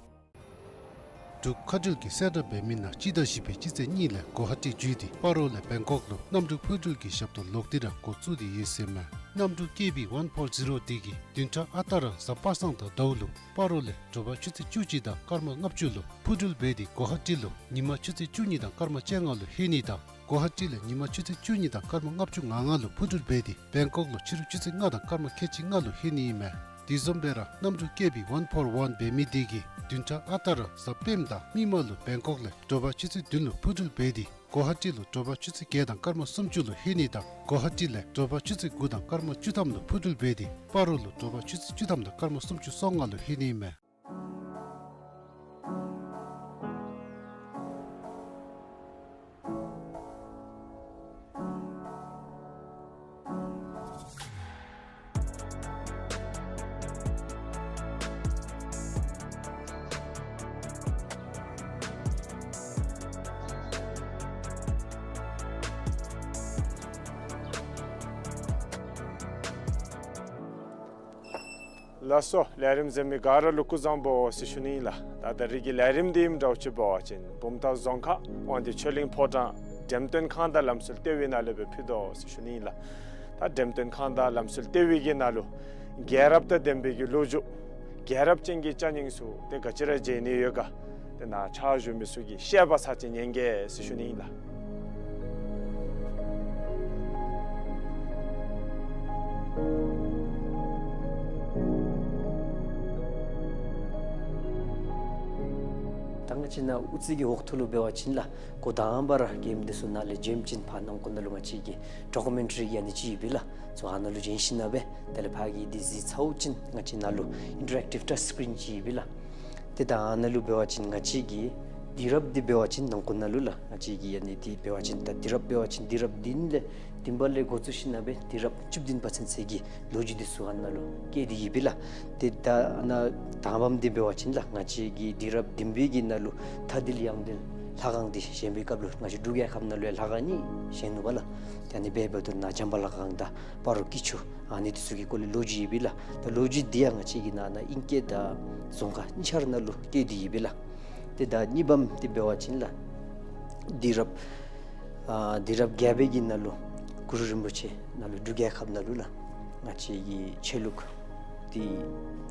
འབྲུག་མཁའ་འགྲུལ་གྱིས་གསལ་བསྒྲགས་འབད་མི་ནང་སྤྱི་ཟླ་བཞི་པའི་སྤྱི་ཚེས་གཉིས་ལས་གོ་ཧ་ཊི་བརྒྱུད་དེ་སྤ་རོ་ལས་བེང་ཀོག་ལུ་གནམ་གྲུ་འཕུར་འགྲུལ་གྱི་ཞབས་ཏོག་ལོག་སྟེ་ར་འགོ་བཙུགས་ཏེ་ཡོད་ཟེར་མས། གནམ་གྲུ་ཀེ་བི་ཝན་ཕོར་ཛི་རོ་དེ་གིས་བདུན་ཕྲག་ཨ་རྟག་ར་གཟའ་པ་སངས་དང་ཟླཝ་ལུ་སྤ་རོ་ལས་དྲོ་པ་ཆུ་ཚོད་བཅུ་གཅིག་དང་སྐར་མ་ལྔ་བཅུ་ལུ་འཕུར་འགྲུལ་འབད་དེ་གོ་ཧ་ཊི་ལུ་ཉི་མ་ཆུ་ཚོད་བཅུ་གཉིས་དང་སྐར་མ་བཅོ་ལྔ་ལུ་ལྷོད་ནི་དང་གོ་ཧ་ཊི་ལས་ཉི་མ་ཆུ་ཚོད་བཅུ་གཉིས་དང་སྐར་མ་ལྔ་བཅུ་ང་ལྔ་ལུ་འཕུར་འགྲུལ་འབད་དེ་བེང་ཀོག་ལུ་ཕྱི་རུ་ཆུ་ཚོད་ལྔ་དང་སྐར་མ་ཁལ་གཅིག་ལྔ་ལུ་ལྷོད་ནི་ཨིན་མས། དེ་བཟུམ་སྦེ་ར་གནམ་གྲུ་ཀེ་བི་ཝན་ཕོར་ཝན་འབད་མི་དེ་གིས་བདུན་ཕྲག་ཨ་རྟག་ར་གཟའ་སྤེནམ་དང་མིག་དམར་ལུ་བེང་ཀོག་ལས་དྲོ་པ་ཆུ་ཚོད་བདུན་ལུ་འཕུར་འགྲུལ་འབད་དེ་གོ་ཧ་ཊི་ལུ་དྲོ་པ་ཆུ་ཚོད་བརྒྱད་དང་སྐར་མ་སུམ་ཅུ་ལུ་ལྷོད་ནི་དང་གོ་ཧ་ཊི་ལས་དྲོ་པ་ཆུ་ཚོད་དགུ་དང་སྐར་མ་བཅུ་ཐམ་ལུ་འཕུར་འགྲུལ་འབད་དེ་སྤ་རོ་ལུ་དྲོ་པ་ཆུ་ཚོད་བཅུ་ཐམ་དང་སྐར་མ་སུམ་ཅུ་སོ་ལྔ་ལུ་ལྷོད་ནི་ཨིན་མས། ལགས་སོ། ལས་རིམ་གཟིགས་མི་ག་ར་ལུ་སྐུ་གཟུགས་བཟང་པོ་ཟེར་ཞུ་ནི་ཨིན་ལགས། ད་ད་རིས་ཀྱི་ལས་རིམ་འདི་ཨིནམ་འདྲཝ་ཅིག་འབད་བ་ཅིན་བུམ་ཐང་རྫོང་ཁག་དབང་འདུས་ཆོས་གླིང་ཕོ་བྲང་འགྲེམས་སྟོན་ཁང་དང་ལམ་སྲོལ་ལྟེ་བའི་ནང་ལས་སྦེ་ཕུལ་དོ་ཟེར་ཞུ་ནི་ཨིན་ལགས། ད་འགྲེམས་སྟོན་ཁང་དང་ལམ་སྲོལ་ལྟེ་བའི་གི་ནང་ལུ་རྒྱལ་རབས་དང་ལྡན་པའི་གི་ལོ་རྒྱུས་རྒྱལ་རབས་ཅན་གྱི་ཅ་རྙིང་ཚུ་ཏེ་ག་ཅི་ར་མཇལ་ནི་ཡོད་ག། ཏེ་ནཱ་ཕྱག་ཞུ་མི་ཚུ་གིས་བཤད་པ་ཚར་ཅིག་ཉན་གེ་ཟེར་ཞུ་ནི་ཨིན་ལགས། ད་ང་བཅས་ནཱ་དབུ་རྩེ་གི་འོག་ཐུག་ལུ་འབད་བ་ཅིན་ལགས་འགོ་དང་པ་ར་གེམ་འདི་ཚུ་ནཱ་ལས་འབྱོན་ཞིནམ་ཕར་ནང་ཁོག་ནང་ལུ་ང་བཅས་ཀྱི་ཌོ་ཀུ་མེན་ཊི་རི་ཡང་ཨ་ནི་ཅིག་ཡོདཔ་ཨིན་ལགས། ཚུ་ཨ་ནཱ་ལུ་འབྱོན་ཞིནམ་ལས་དེ་ལས་ཕར་གི་འདི་གཟིགས་ཚརཝ་ཅིག་ང་བཅས་ནཱ་ལུ་ཨིན་ཊར་ཨེག་ཊིབ་ཊཱཆ་སི་ཀི་རིན་ཅིག་ཡོདཔ་ཨིན་ལགས། ཏེ་ད་ཨ་ནཱ་ལུ་འབད་བ་ཅིན་ང་བཅས་ཀྱི་དུས་རབས་འདི་འབད་བ་ཅིན་ནང་ཁོག་ནང་ལུ་ལགས་ང་བཅས་ཀྱི་ཨ་ནི་འདི་འབད་བ་ཅིན་ད་དུས་རབས་འབད་བ་ཅིན་དུས་རབས་བདུན་ལས་བདུན་པ་ལས་འགོ་བཙུགས་ཞིནམ་ལས་དུས་རབས་བཅུ་བདུན་པ་ཚུན་ཚོད་ཀྱི་ལོ་རྒྱུས་འདི་ཚུ་ཨ་ནཱ་ལུ་བཀོད་དེ་ཡོདཔ་ཨིན་ལགས། ཏེ་ད་ཨ་ནཱ་དང་པམ་འདི་འབད་བ་ཅིན་ལགས་ང་བཅས་ཀྱི་དུས་རབས་བདུན་པའི་གི་ནང་ལུ་ཐ་དིལ་ཡང་དིལ་ ལྷ་ཁང་འདི་བཞེངས་པའི་སྐབས་ལུ་ང་བཅས་འབྲུག་རྒྱལ་ཁབ་ནང་ལུ་ཡང་ལྷ་ཁང་གཉིས་བཞེངས་ནུག་པ་ལགས། ཏེ་ཨ་ནི་འབད་འབདཝ་ད་ནཱ་བྱམས་པ་ལྷ་ཁང་དང་སྤ་རོ་སྐྱིད་ཆུ་ཨ་ནི་འདི་ཚུ་གི་སྐོར་ལས་ལོ་རྒྱུས་ཡོད་པས་ལགས། ད་ལོ་རྒྱུས་འདི་ཡང་ང་བཅས་ཀྱི་ནཱ་ནཱ་ཨིང་སྐད་དང་རྫོང་ཁ་གཉིས་ཆ་ར་ནང་ལུ་བཀོད་དེ་ཡོད་པས་ལགས། ཏེ་ད་གཉིས་པམ་འདི་འབད་བ་ཅིན་ལགས། དུས་རབས་ཨ་དུས་རབས་བརྒྱད་པའི་གི་ནང་ལུ་གུ་རུ་རིན་པོ་ཆེ་ནཱ་ལུ་འབྲུག་རྒྱལ་ཁབ་ནང་ལུ་ལགས། ང་བཅས་ཀྱི་ཆོས་ལུགས་འདི་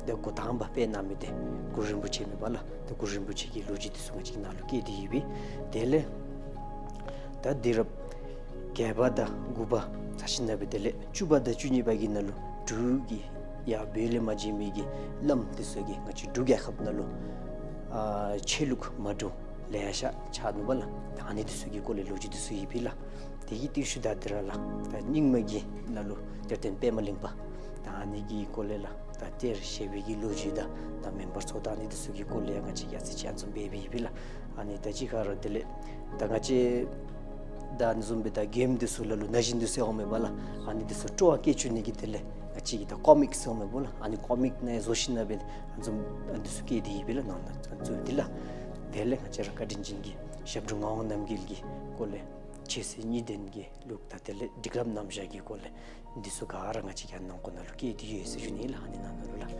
ད་འགོ་དང་པ་སྤེལ་གནང་མི་འདི་གུ་རུ་རིན་པོ་ཆེ་ཨིན་པས་ལགས། ད་གུ་རུ་རིན་པོ་ཆེ་གི་ལོ་རྒྱུས་འདི་ཚུ་ང་བཅས་ནཱ་ལུ་བཀོད་དེ་ཡོད་པས། དེ་ལས་ད་དུས་རབས་བརྒྱད་པ་དང་དགུ་པ་ཚར་ཞིནམ་ལས་དེ་ལས་བཅུ་པ་དང་བཅུ་གཉིས་པ་གི་ནང་ལུ་འབྲུག་གི་ཡར་བོད་ལས་མར་བྱོན་མི་གི་བླམ་འདི་ཚུ་གིས་ང་བཅས་འབྲུག་རྒྱལ་ཁབ་ནང་ལུ་ཨ་ཆོས་ལུགས་མ་འདྲཝ་ལེ་ཤ་ཆགས་ནུག་པ་ལགས། ད་ཨ་ནི་འདི་ཚུ་གི་སྐོར་ལས་ལོ་རྒྱུས་འདི་ཚུ་ཡོད་པས་ལགས། དེ་གི་རྟིང་ཤུལ་ད་འདི་ར་ལགས། ད་རྙིང་མ་གི་ནང་ལུ་གཏེར་སྟོན་པདྨ་གླིང་པ་ད་ཨ་ནི་གི་སྐོར་ལས་ལགས། ད་གཏེར་བཞེས་པའི་གི་ལོ་རྒྱུས་དང་ད་མེ་འབར་ཚོགས་དང་ཨ་ནི་འདི་ཚུ་གི་སྐོར་ལས་ཡང་ང་བཅས་ཡང་ཅིག་ཅིག་ཨ་ནི་བཟུམ་སྦེ་འབད་ཡོད་པས་ལགས། ཨ་ནི་ད་ཅི་ཁར་དེ་ལས་ད་ང་བཅས་ད་ཨ་ནི་བཟུམ་སྦེ་ད་གྱིམ་འདི་ཚུ་ལ་ལུ་ན་གཞོན་འདི་ཚུ་འོང་མས་པ་ལགས། ཨ་ནི་འདི་ཚུ་སྤྲོ་བ་སྐྱེ་བཅུག་ནི་གི་དེ་ལས་ང་བཅས་ཀྱི་ད་ཀོ་མིག་ཟེར་འོང་མས་པ་ལགས། ཨ་ནི་ཀོ་མིག་ནང་བཟོ་ཞིནམ་ལས་ཨ་ནི་བཟུམ་ཨ་ནི་འདི་ཚུ་བཀོད་དེ་ཡོད་པས་ལགས། ནང་ན་ཨ་ནི་བཟུམ་འདི་ལགས། དེ་ལས་ང་བཅས་ར་བཀའ་དྲིན་ཅན་གྱི་ཞབས་དྲུང་ངག་དབང་རྣམ་རྒྱལ་གྱི་སྐོར་ལས་ཆོས་སྲིད་གཉིས་ལྡན་གྱི་ལུགས་དང་དེ་ལས་སྒྲིག་ལམ་རྣམ་གཞག་གི་སྐོར་ལས་འདི་ཚུ་ག་ར་ང་བཅས་ཀྱི་ནང་འཁོད་ནང་ལུ་བཀོད་དེ་ཡོད་ཟེར་ཞུ་ནི་ལགས། ཨ་ནི་ནང་ན་ལུ་ལགས།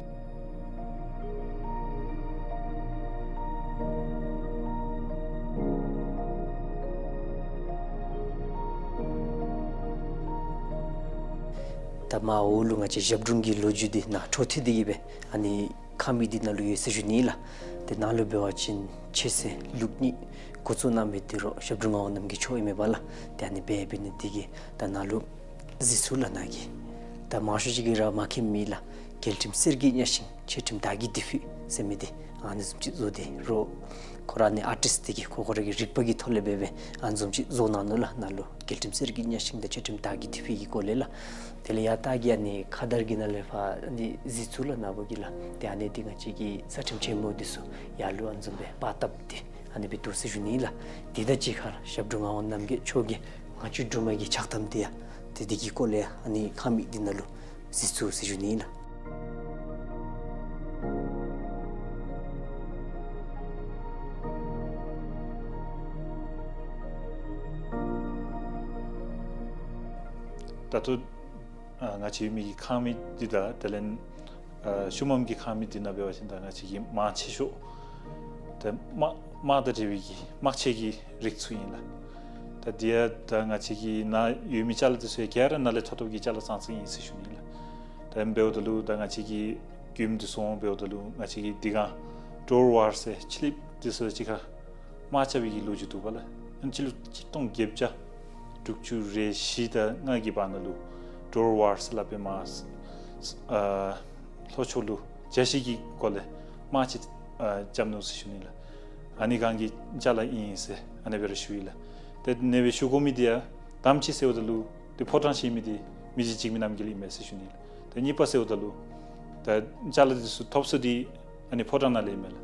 ད་མར་འོག་ལུ་ང་བཅས་ཞབས་དྲུང་གི་ལོ་རྒྱུས་འདི་ནཱ་འཕྲོ་མཐུད་དེ་གི་སྦེ་ཨ་ནི་ཁང་མིག་འདི་ནང་ལུ་ཡོད་ཟེར་ཞུ་ནི་ལགས། ཏེ་ནང་ལུ་འབད་བ་ཅིན་ཆོས་སྲིད་ལུགས་གཉིས་འགོ་བཙུགས་གནང་མི་འདི་ར་ཞབས་དྲུང་ངག་དབང་རྣམ་རྒྱལ་མཆོག་ཨིན་མས་པ་ལགས། ཏེ་ཨ་ནི་སྦེ་འབད་ནི་འདི་གིས་ད་ནང་ལུ་གཟིགས་ཚུགས་ལགས་ནཱ་གིས། ད་མང་ཤོས་ཅིག་གིས་ར་མ་མཁྱེནམ་ཨིན་ལགས། རྒྱལ་ཁྲིམས་གསེར་གྱི་གཉའ་ཤིང་ཆོས་ཁྲིམས་དར་གྱི་མདུད་ཕུད་ཟེར་མི་འདི་ཨ་ནི་བཟུམ་ཅིག་བཟོ་སྟེ་ར་ཁོ་ར་ཨ་ནི་ཨར་ཊིསཊ་འདི་གིས་ཁོ་ཁོ་ར་གི་རིག་པ་གི་ཐོག་ལས་འབད་འབད་ཨ་ནི་བཟུམ་ཅིག་བཟོ་གནང་ནུག་ལགས། ནང་ལུ་རྒྱལ་ཁྲིམས་གསེར་གྱི་གཉའ་ཤིང་དང་ཆོས་ཁྲིམས་དར་གྱི་མདུད་ཕུད་ཀྱི་སྐོར་ལས་ལགས། དེ་ལས་ཡར་ལྟག་གི་ཨ་ནི་ཁ་དར་གྱི་ནང་ལས་ཕར་ཨ་ནི་གཟིགས་ཚུགས་ལགས་ནཱ་བུ་གིས་ལགས། ཏེ་ཨ་ནི་འདི་ང་བཅས་ཀྱི་རྩ་ཁྲིམས་ཆེན་མོ་འདི་ཚུ་ཡར་ལུ་ཨ་ནི་བཟུམ་སྦེ་པར་བཏབ་སྟེ་ཨ་ནི་སྦེ་འདུག་ཟེར་ཞུ་ནི་ལགས། དེ་དང་གཅིག་ཁར་ཞབས་དྲུང་ངག་དབང་རྣམ་རྒྱལ་མཆོག་གི་ལྔ་བཅུ་དྲུག་མ་གི་ཕྱག་དམ་འདི་ཡང་ཏེ་འདི་གི་སྐོར་ལས་ཡང་ཨ་ནི་ཁང་མིག་འདི་ནང་ལུ་གཟིགས་ཚུགས་ཟེར་ཞུ་ནི་ལགས། ད་ལྟོ་ཨ་ང་བཅས་ཡོད་མི་གི་ཁང་མིག་འདི་དང་དེ་ལས་ཨ་ཤུལ་མམ་གྱི་ཁང་མིག་འདི་ནང་འབད་བ་ཅིན་ད་ང་བཅས་ཀྱི་མང་ཆེ་ཤོས་ད་དམག་དམག་དང་འབྲེལ་བའི་གི་དམག་ཆས་ཀྱི་རིགས་ཚུ་ཨིན་ལགས། ད་འདི་ཡང་ད་ང་བཅས་ཀྱི་ནཱ་ཡོད་མི་ཅ་ལ་འདི་ཚུ་ཡང་ག་ར་ནཱ་ལས་ཐོབ་ཐོབ་ཀྱི་ཅ་ལ་ཙང་ཙང་ཨིན་ཟེར་ཞུ་ནི་ལགས། ད་འབདཝ་ད་ལུ་ད་ང་བཅས་ཀྱི་གྱིམ་འདི་ཚུ་འབདཝ་ད་ལུ་ང་བཅས་ཀྱི་འདི་ག་ཌོར་ཝར་ཟེར་ཕྱི་གླིངཔ་འདི་ཚུ་གཅིག་ཁར་དམག་རྐྱབ་པའི་གི་ལོ་རྒྱུས་འདུག་པ་ལགས། ཨ་ནི་སྤྱི་ལོ་ཆིག་སྟོང་བརྒྱད་བརྒྱ་དྲུག་ཅུ་རེ་བཞི་དང་ལྔ་གི་བར་ན་ལུ་ཌོར་ཝར་ཟེར་སླབ་པའི་མར་ཨ་ལྷོ་ཕྱོགས་ལུ་རྒྱ་ཤི་གི་སྒོ་ལས་དམག་ཅིག་ཨ་རྐྱབ་ནུག་ཟེར་ཞུ་ནི་ལགས། ཨ་ནི་སྒང་གི་ཅ་ལ་ཨིན་ཟེར་ཨ་ནི་སྦེ་ར་ཞུ་ཡི་ལགས། ཏེ་ཨ་ནི་སྦེ་ཞུ་དགོ་མི་འདི་ཡང་དམ་ཅིག་ཟེརཝ་ད་ལུ་ཏེ་ཕོ་བྲང་བཤིག་མི་འདི་མི་རྗེ་འཇིགས་མེད་རྣམ་རྒྱལ་ཨིན་མས་ཟེར་ཞུ་ནི་ལགས། ཏེ་གཉིས་པ་ཟེརཝ་ད་ལུ་ད་ཅ་ལ་འདི་ཚུ་ཐོབ་ས་འདི་ཨ་ནི་ཕོ་བྲང་ནང་ལས་ཨིན་མས་ལགས།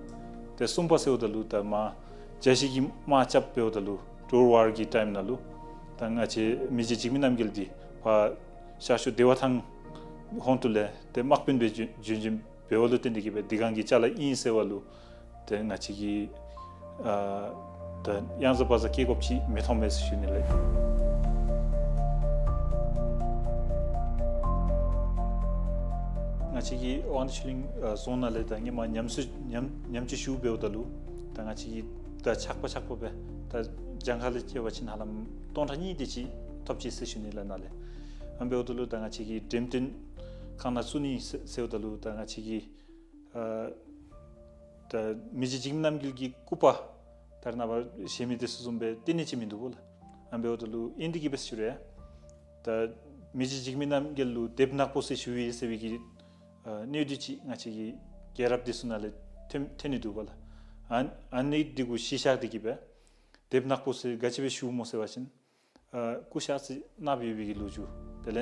ཏེ་གསུམ་པ་ཟེརཝ་ད་ལུ་ད་མར་རྒྱ་ཤི་གི་དམག་རྐྱབ་འབདཝ་ད་ལུ་ཌོར་ཝར་གྱི་ཊའིམ་ནང་ལུ་ད་ང་བཅས་མི་རྗེ་འཇིགས་མེད་རྣམ་རྒྱལ་འདི་ཕར་ཤར་ཕྱོགས་བདེ་བ་ཐང་ཧོང་ཏོ་ལས་ཏེ་དམག་དཔོན་སྦེ་བྱོན་བྱོན་བྱོནམ་འབདཝ་ལུ་བརྟེན་ཏེ་གིས་སྦེ་འདི་སྒང་གི་ཅ་ལ་ཨིན་ཟེར་བ་ལུ་ཏེ་ང་བཅས་ཀྱིས་ཨ་ད་གཡང་གཟར་བ་གཟར་སྐྱེལ་དགོཔ་ཅིག་མི་མཐོང་མས་ཟེར་ཞུ་ནི་ལགས། ང་བཅས་ཀྱི་དབང་འདུས་ཆོས་གླིང་ཨ་རྫོང་ནང་ལས་ད་ཧེ་མ་ཉམས་གསོ་ཉམས་ཉམས་བཅོས་ཞུ་འབདཝ་ད་ལུ་ད་ང་བཅས་ཀྱིས་ད་ཆག་པ་ཆག་པ་སྦེ་ད་གྱངས་ཁ་ལས་བཅད་པ་ཅིན་ཧ་ལམ་སྟོང་ཕྲག་གཉིས་དེ་ཅིག་ཐོབ་ཅི་ཟེར་ཞུ་ནི་ལགས་ནཱ་ལས། ཨ་འབདཝ་ད་ལུ་ད་ང་བཅས་ཀྱིས་འགྲེམས་སྟོན་ཁང་ནང་བཙུགས་ནི་ཟེར་ཟེརཝ་ད་ལུ་ད་ང་བཅས་ཀྱིས་ཨ་ད་མི་རྗེ་འཇིགས་མེད་རྣམ་རྒྱལ་གྱི་སྐུ་པར་ད་རེས་ནངས་པ་བཞེངས་མི་འདི་ཚུ་བཟུམ་སྦེ་སྟོན་ནི་ཅིག་མིན་འདུག་པ་ལགས། ཨ་འབདཝ་ད་ལུ་ཨིན་ཏེ་གིས་སྦེ་ཟེར་ཞུ་རུང་ད་མི་རྗེ་འཇིགས་མེད་རྣམ་རྒྱལ་ལུ་སྡེཔ་ནག་པོ་ཟེར་ཞུ་ཡི་ཟེར་བའི་གི་ཨ་གནད་དོན་ཅིག་ང་བཅས་ཀྱི་རྒྱལ་རབས་འདི་ཚུ་ནང་ལས་ཐོན་ཐོན་ནི་འདུག་པ་ལགས། ཨ་ཨ་ནི་འདི་གུ་གཞི་བཞག་སྟེ་གིས་སྦེ་སྡེཔ་ནག་པོ་ཟེར་ག་ཅི་སྦེ་ཞུཝ་སྨོ་ཟེར་བ་ཅིན་ཨ་སྐུ་ཤ་ཚ་གནགཔོ་ཡོད་པའི་གི་ལོ་རྒྱུས། དེ་ལས་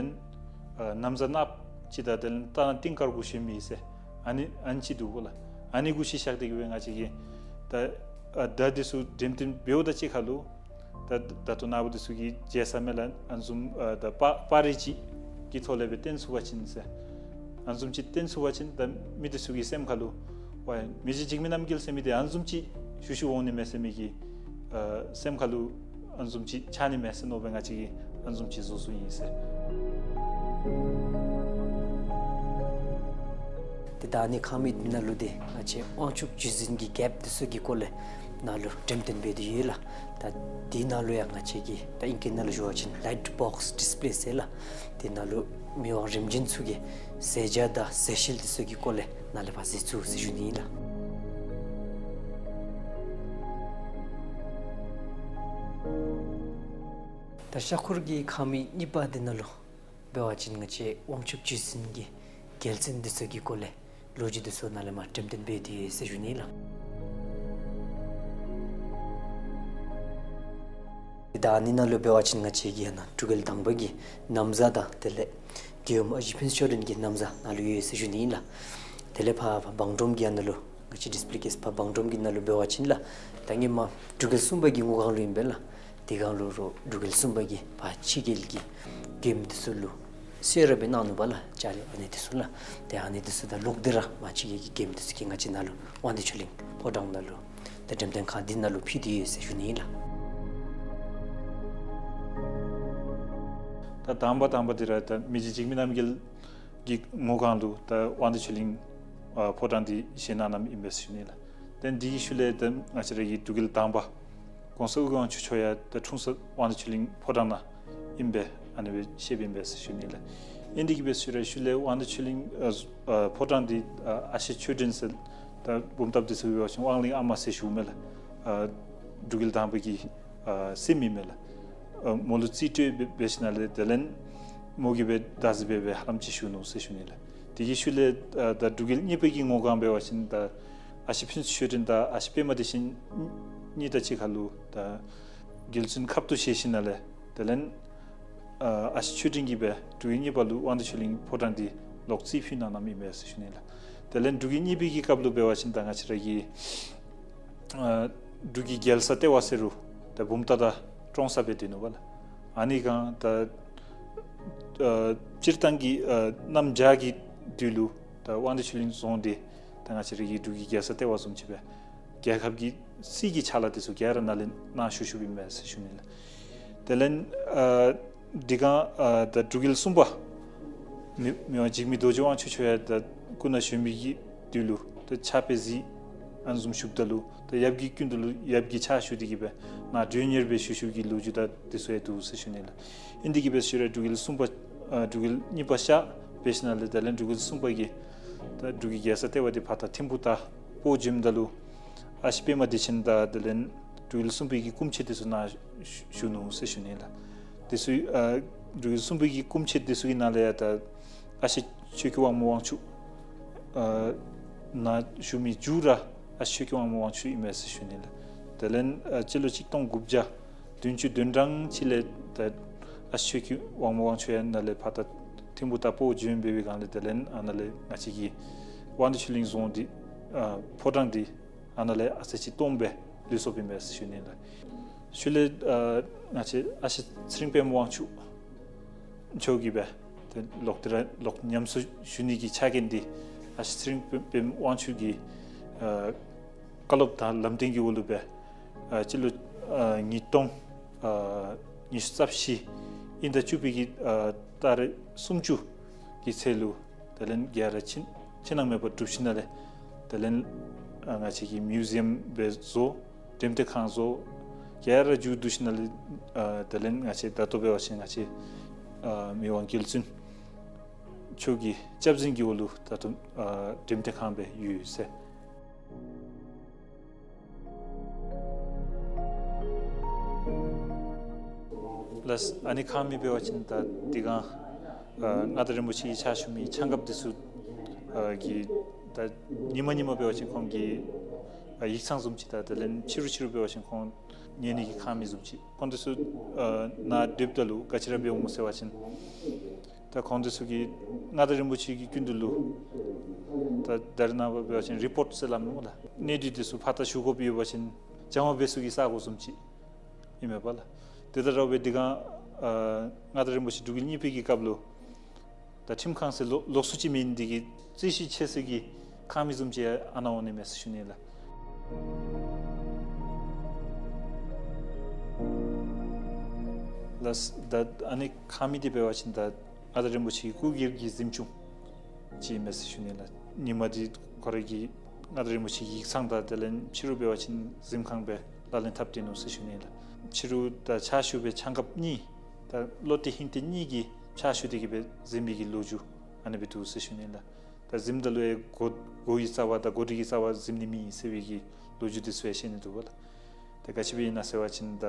ཨ་ན་བཟའ་གནགཔོ་ཅིག་དང་དེ་ལས་རྟ་ནག་ཏིང་དཀར་གུ་ཞོན་མི་ཟེར་ཨ་ནི་ཨ་ནི་ཅིག་འདུག་པ་ལགས། ཨ་ནི་གུ་གཞི་བཞག་སྟེ་གིས་སྦེ་ང་བཅས་ཀྱིས་ད་ཨ་ད་འདི་ཚུ་འགྲེམས་སྟོན་འབདཝ་ད་གཅིག་ཁར་ལུ་ད་ད་ལྟོ་ནཱ་བུ་འདི་ཚུ་གིས་མཇལ་ས་མས་ལགས། ཨ་ནི་བཟུམ་ཨ་ད་པར་པར་རིས་ཅིག་གི་ཐོག་ལས་སྦེ་སྟོན་ཚུགས་པ་ཅིན་ཟེར། ཨ་ནི་བཟུམ་ཅིག་སྟོན་ཚུགས་པ་ཅིན་ད་མི་འདི་ཚུ་གི་སེམས་ཁར་ལུ་ཝའི་མི་རྗེ་འཇིགས་མེད་རྣམ་རྒྱལ་ཟེར་མི་འདི་ཨ་ནི་བཟུམ་ཅིག་ཞུ་ཞུ་འོང་ནི་མས་ཟེར་མི་གི་ ཨ་སེམས་ཁ་ལུ་ཨ་ནི་བཟུམ་ཅིག་ཆགས་ནི་མས་ཟེར་མནོ་སྦེ་ང་བཅས་ཀྱིས་ཨ་ནི་བཟུམ་ཅིག་བཟོ་བཟོཝ་ཨིན་ཟེར། ཏེ་ད་ཨ་ནི་ཁང་མིག་ནང་ལུ་ཏེ་ང་བཅས་དབང་ཕྱུག་རྗེ་བཙུན་གྱི་རྒྱལཔོ་འདི་ཚུ་གི་སྐོར་ལས་ནང་ལུ་འགྲེམས་སྟོན་འབད་དེ་ཡོད་ལགས། ད་དེ་ནང་ལུ་ཡང་ང་བཅས་ཀྱིས་ད་ཨིང་སྐད་ནང་ལུ་ཞུ་བ་ཅིན་ལའིཊ་བོགསི་ཌིསི་པེ་ལེ་ཟེར་ལགས། དེ་ནང་ལུ་མི་དབང་རིམ་བྱོན་ཚུ་གི་མཛད་བྱ་དང་མཛད་བཤད་འདི་ཚུ་གི་སྐོར་ལས་ནང་ལས་ཕར་གཟིགས་ཚུགས་ཟེར་ཞུ་ནི་ཨིན་ལགས། ད་ཤར་ཁུལ་གྱི་ཁང་མིག་གཉིས་པ་འདི་ནང་ལུ་འབད་བ་ཅིན་ང་བཅས་དབང་ཕྱུག་རྗེ་བཙུན་གྱི་རྒྱལ་མཚན་འདི་ཚུ་གི་སྐོར་ལས་ལོ་རྒྱུས་འདི་ཚུ་ནང་ལས་མར་འགྲེམས་སྟོན་འབད་དེ་ཡོད་ཟེར་ཞུ་ནི་ཨིན་ལགས། ད་ཨ་ནི་ནང་ལུ་འབད་བ་ཅིན་ང་བཅས་ཀྱིས་ཨ་ནཱ་འབྲུག་རྒྱལ་དང་པ་གི་ན་བཟའ་དང་དེ་ལས་རྒྱལ་ཡུམ་ཨ་ཞེ་ཕུན་ཚོགས་མཆོག་རིན་གྱི་ན་བཟའ་ནང་ལུ་ཡོད་ཟེར་ཞུ་ནི་ཨིན་ལགས། དེ་ལས་ཕར་ཕར་བང་སྒྲོམ་གྱི་ཨ་ནཱ་ལུ་ང་བཅས་ཌིསི་པེ་ལེ་ཀེསི་ཕར་བང་སྒྲོམ་གྱི་ནང་ལུ་འབད་བ་ཅིན་ལགས། ད་ཧེ་མ་འབྲུག་རྒྱལ་གསུམ་པ་གི་ངོ་གང་ལུ་ཨིན་པས་ལགས། དེ་སྒང་ལུ་རོགས་འབྲུག་རྒྱལ་གསུམ་པ་གིས་ཕར་ཕྱི་རྒྱལ་གྱི་མགྱོནམ་འདི་ཚུ་ལུ་གསོལ་རས་སྦེ་གནང་ནུག་པ་ལགས། ལྕགས་ལེབ་ཨ་ནི་འདི་ཚུ་ལགས། ཏེ་ཨ་ནི་འདི་ཚུ་ད་ལོག་སྟེ་ར་མར་ཕྱི་རྒྱལ་གྱི་མགྱོནམ་འདི་ཚུ་གིས་ང་བཅས་ནཱ་ལུ་དབང་འདུས་ཆོས་གླིང་ཕོ་བྲང་ནང་ལུ་ད་འགྲེམས་སྟོན་ཁང་འདི་ནང་ལུ་ཕུལ་ཏེ་ཡོད་ཟེར་ཞུ་ནི་ཨིན་ལགས། ད་དང་པ་དང་པ་འདི་ར་ད་མི་རྗེ་འཇིགས་མེད་རྣམ་རྒྱལ་གྱི་ངོ་གང་ལུ་ད་དབང་འདུས་ཆོས་གླིང་ཨ་ཕོ་བྲང་འདི་བཞེངས་གནང་གནངམ་ཨིན་པས་ཟེར་ཞུ་ནི་ལགས། ཏེ་འདི་གི་ཤུལ་ལས་ད་ང་བཅས་ར་གི་འབྲུག་རྒྱལ་དང་པ་གོང་ས་ཨོ་རྒྱན་དབང་ཕྱུག་མཆོག་ཡང་ད་འཁྲུངས་ས་དབང་འདུས་ཆོས་གླིང་ཕོ་བྲང་ནང་ཨིན་པས། ཨ་ནི་སྦེ་བཤདཔ་ཨིན་པས་ཟེར་ཞུ་ནི་ལགས། ཨིན་དེ་གིས་སྦེ་ཤུལ་ལས་ཤུལ་ལས་དབང་འདུས་ཆོས་གླིང་ཨ་ཨ་ཕོ་བྲང་འདི་ཨ་ཨ་ཞེ་ཆོས་སྒྲོན་ཟེར་ད་བུམ་ཐབ་འདི་ཚུ་འབད་བ་ཅིན་དབང་གླིང་ཨ་མ་ཟེར་ཞུཝ་མས་ལགས། ཨ་འབྲུག་རྒྱལ་དང་པ་གི་ཨ་སྲསམོ་ཨིན་མས་ལགས། ཨ་མོ་ལུ་རྩིས་སྤྲོད་འབད་འབད་ཞིནམ་ལས་དེ་ལས་མོ་གིས་སྦེ་བདག་འཛིན་འབད་འབད་ཧ་ལམ་ཅིག་ཞུ་ནུག་ཟེར་ཞུ་ནི་ལགས། དེ་གི་ཤུལ་ལས་ཨ་ད་འབྲུག་རྒྱལ་གཉིས་པ་གི་ངོ་གང་འབད་བ་ཅིན་ད་ཨ་ཞེ་ཕུན་ཚོགས་མཆོག་རིན་དང་ཨ་ཞེ་པདྨ་བདེ་ཆེན་གཉིས་དང་གཅིག་ཁར་ལུ་ད་རྒྱལ་བཙུན་ཁབ་ཏུ་བཞེས་ཞིནམ་ལས་དེ་ལས་ཨ་ཨ་ཞེ་ཆོས་སྒྲོན་གྱིས་སྦེ་འབྲུག་རྒྱལ་གཉིས་པ་ལུ་དབང་འདུས་ཆོས་གླིང་ཕོ་བྲང་འདི་ལོག་རྩིས་ཕུལ་གནང་གནངམ་ཨིན་པས་ཟེར་ཞུ་ནི་ལགས། དེ་ལས་འབྲུག་རྒྱལ་གཉིས་པའི་གི་སྐབས་ལུ་འབད་བ་ཅིན་ད་ང་བཅས་ར་གི་ཨ་འབྲུག་གི་རྒྱལ་ས་ལྟེ་བ་ཟེར་རུང་ད་བུམ་ཐང་དང་ཀྲོང་གསར་སྦེ་སྡོད་ནུག་པ་ལགས། ཨ་ནི་སྒང་ད་ཨ་སྤྱིར་བཏང་གི་ཨ་གནམ་བྱཱར་གྱི་དུས་ལུ་ད་དབང་འདུས་ཆོས་གླིང་རྫོང་འདི་ད་ང་བཅས་ར་གི་འབྲུག་གི་རྒྱལ་ས་ལྟེ་བ་བཟུམ་ཅིག་སྦེ་རྒྱལ་ཁབ་ཀྱི་སྲིད་ཀྱི་ཕྱག་ལཱ་འདི་ཚུ་ག་ར་ནཱ་ལས་གནང་བཞུགས་བཞུགསཔ་ཨིན་མས་ཟེར་ཞུ་ནི་ལགས། དེ་ལས་ཨ་འདི་སྒང་ཨ་ད་འབྲུག་རྒྱལ་གསུམ་པ་མི་མི་དབང་འཇིགས་མེད་རྡོ་རྗེ་དབང་ཕྱུག་མཆོག་ཡང་ད་སྐུ་ན་གཞོན་པའི་གི་དུས་ལུ་ད་ཕྱག་དཔེ་གཟིགས་ཨ་ནི་བཟུམ་བཞུགསཔ་ད་ལུ་ད་ཡབ་ཀྱི་སྐུ་མདུན་ལུ་ཡབ་ཀྱི་ཕྱག་ཞུ་སྟེ་གིས་སྦེ་ནཱ་མགྲོན་གཉེར་སྦེ་བཞུགས་བཞུགས་ཀྱི་ལོ་རྒྱུས་ད་འདི་ཚུ་ཡང་འདུག་ཟེར་ཞུ་ནི་ལགས། ཨིན་དེ་གིས་སྦེ་ཤུལ་ལས་འབྲུག་རྒྱལ་གསུམ་པ་ཨ་འབྲུག་རྒྱལ་གཉིས་པ་གཤགས་འབད་ཞིནམ་ལས་དེ་ལས་འབྲུག་རྒྱལ་གསུམ་པ་གིས་ད་འབྲུག་གི་རྒྱལ་ས་ལྟེ་བ་འདི་ཕར་ད་ཐིམ་ཕུག་དང་སྤོ་བོ་བྱོནམ་ད་ལུ་ཨ་ཞེ་པདྨ་བདེ་ཆེན་དང་དེ་ལས་འབྲུག་རྒྱལ་གསུམ་པའི་གི་སྐུ་མཆེད་འདི་ཚུ་ནཱ་བཞུགས་ནུག་ཟེར་ཞུ་ནི་ལགས། འདི་ཚུ་ཨ་འབྲུག་རྒྱལ་གསུམ་པའི་གི་སྐུ་མཆེད་འདི་ཚུ་གི་ནང་ལས་ཡང་ད་ཨ་ཞེ་ཆོས་ཀྱི་དབང་མོ་དབང་ཕྱུག་ཨ་ནཱ་བཞུགས་མི་མཇུག་ར་ཨ་ཞེ་ཆོས་ཀྱི་དབང་མོ་དབང་ཕྱུག་ཨིན་མས་ཟེར་ཞུ་ནི་ལགས། དེ་ལས་ཨ་སྤྱི་ལོ་གཅིག་སྟོང་དགུ་བརྒྱ་བདུན་ཅུ་དོན་གྲངས་ཅིག་ལས་ད་ཨ་ཞེ་ཆོས་ཀྱི་དབང་མོ་དབང་ཕྱུག་ཡང་ནཱ་ལས་ཕར་ད་ཐིམ་ཕུག་དང་སྤོ་བོ་བྱོན་འབད་བའི་སྒང་ལས་དེ་ལས་ཨ་ནཱ་ལས་ང་བཅས་ཀྱི་དབང་འདུས་ཆོས་གླིང་རྫོང་འདི་ཨ་ཕོ་བྲང་འདི་ཨ་ནཱ་ལས་ཨ་ཙི་ཅིག་སྟོངམ་སྦེ་ལུས་སོཔ་ཨིན་མས་ཟེར་ཞུ་ནི་ལགས། ཤུལ་ལས་ཨ་ང་བཅས་ཨ་ཞེ་ཚེ་རིང་པདྨ་དབང་ཕྱུག་མཆོག་གིས་སྦེ་ཏེ་ལོག་སྟེ་ར་ལོག་ཉམས་གསོ་ཞུ་ནི་གི་ཕྱག་འགན་འདི་ཨ་ཞེ་ཚེ་རིང་པདྨ་དབང་ཕྱུག་གི་ཨ་བཀའ་སློབ་དང་ལམ་སྟོན་གྱི་འོག་ལུ་སྦེ་ཨ་སྤྱི་ལོ་ཨ་ཉིས་སྟོང་ཨ་ཉི་ཤུ་རྩ་བཞི་དབྱིན་ཟླ་བཅུ་པའི་གི་ཨ་ཏ་རིག་སུམ་ཅུ་གི་ཚེས་ལུ་དེ་ལས་ག་ར་ཕྱི་ཕྱི་ནང་མེད་པར་གྲུབ་ཞིནམ་ལས་དེ་ལས་ཨ་ང་བཅས་ཀྱིས་མིའུ་ཟི་ཡམ་སྦེ་བཟོ། འགྲེམས་སྟོན་ཁང་བཟོ། ག་ར་མཇུག་བསྡུ་ཞིནམ་ལས་ཨ་དེ་ལས་ང་བཅས་ད་ལྟོ་འབད་བ་ཅིན་ང་བཅས་ཨ་མི་དབང་རྒྱལ་བཙུན་མཆོག་གི་སྐྱབས་འཛིན་གྱི་འོག་ལུ་ད་ལྟོ་ཨ་འགྲེམས་སྟོན་ཁང་སྦེ་ཡོད་ཟེར། ལགས། ཨ་ནི་ཁང་མིག་འབད་བ་ཅིན་ད་འདི་སྒང་ཨ་མངའ་བདག་རིན་པོ་ཆེ་གི་ཕྱག་ཞུ་མི་ཆང་རྐྱབ་འདི་ཚུ་ཨ་གི་ད་ཉིནམ་ཉིནམ་འབད་བ་ཅིན་ཁོང་གི་ཨ་ཡིག་ཚང་བཟུམ་ཅིག་དང་དེ་ལས་ཕྱི་རུ་ཕྱི་རུ་འབད་བ་ཅིན་ཁོང་ཉལ་ནི་གི་ཁང་མིག་བཟུམ་ཅིག་ཁོང་འདི་ཚུ་ཨ་ནཱ་སྡོདཔ་ད་ལུ་ག་ཅི་ར་འབད་འོང་སྨོ་ཟེར་བ་ཅིན་ད་ཁོང་འདི་ཚུ་གིས་མངའ་བདག་རིན་པོ་ཆེ་གི་སྐུ་མདུན་ལུ་ད་ད་རེས་ནངས་པ་འབད་བ་ཅིན་རི་པོརཊ་ཟེར་སླབ་མས་སྨོ་ལགས། གནས་སྡུད་འདི་ཚུ་ཕར་ད་ཞུ་དགོཔ་ཡོད་པ་ཅིན་སྦྱང་བ་འབད་ས་གི་ས་སྒོ་བཟུམ་ཅིག་ཨིན་མས་པ་ལགས། དེ་དང་འདྲཝ་སྦེ་འདི་སྒང་ཨ་མངའ་བདག་རིན་པོ་ཆེ་འབྲུག་རྒྱལ་གཉིས་པའི་གི་སྐབས་ལུ་ད་ཁྲིམས་ཁང་ཟེར་ལོགས་ལོགས་སུ་ཅིག་མེད་ནི་འདི་གིས་རྩོད་གཞི་ཆེ་ས་གི་ཁང་མིག་བཟུམ་ཅིག་ཨ་ནཱ་འོང་ནི་མས་ཟེར་ཞུ་ནི་ལགས། ད་ད་ཨ་ནི་ཁང་མིག་འདི་འབད་བ་ཅིན་ད་མངའ་བདག་རིན་པོ་ཆེའི་སྐུ་སྒེར་གྱི་གཟིམ་ཆུང་ཅིག་ཨིན་མས་ཟེར་ཞུ་ནི་ལགས། ཉིནམ་འདི་ཁོ་རའི་གི་མངའ་བདག་རིན་པོ་ཆེའི་ཡིག་ཚང་དང་དེ་ལས་ཕྱི་རུ་འབད་བ་ཅིན་གཟིམ་ཁང་སྦེ་ལག་ལེན་འཐབ་སྟེ་ནུག་ཟེར་ཞུ་ནི་ལགས། ཕྱི་རུ་ད་ཕྱག་ཞུ་བའི་ཆང་ཁབ་གཉིས་ད་བློ་གཏད་ཧིང་གཏད་གཉིས་ཀྱིས་ཕྱག་ཞུ་སྟེ་གི་སྦེ་གཟིམ་པའི་གི་ལོ་རྒྱུས་ཨ་ནི་སྦེ་འདུག་ཟེར་ཞུ་ནི་ལགས། ད་གཟིམ་ད་ལུ་ཡང་སྒོ་སྒོ་གི་རྩ་བར་དང་སྒོ་སྒྲིག་གི་རྩ་བར་གཟིམ་ནི་མེད་ཟེར་བའི་གི་ལོ་རྒྱུས་འདི་ཚུ་ཡང་བཤད་ནི་འདུག་པ་ལགས། ད་ག་ཅི་སྦེ་ཨིན་ན་ཟེར་བ་ཅིན་ད་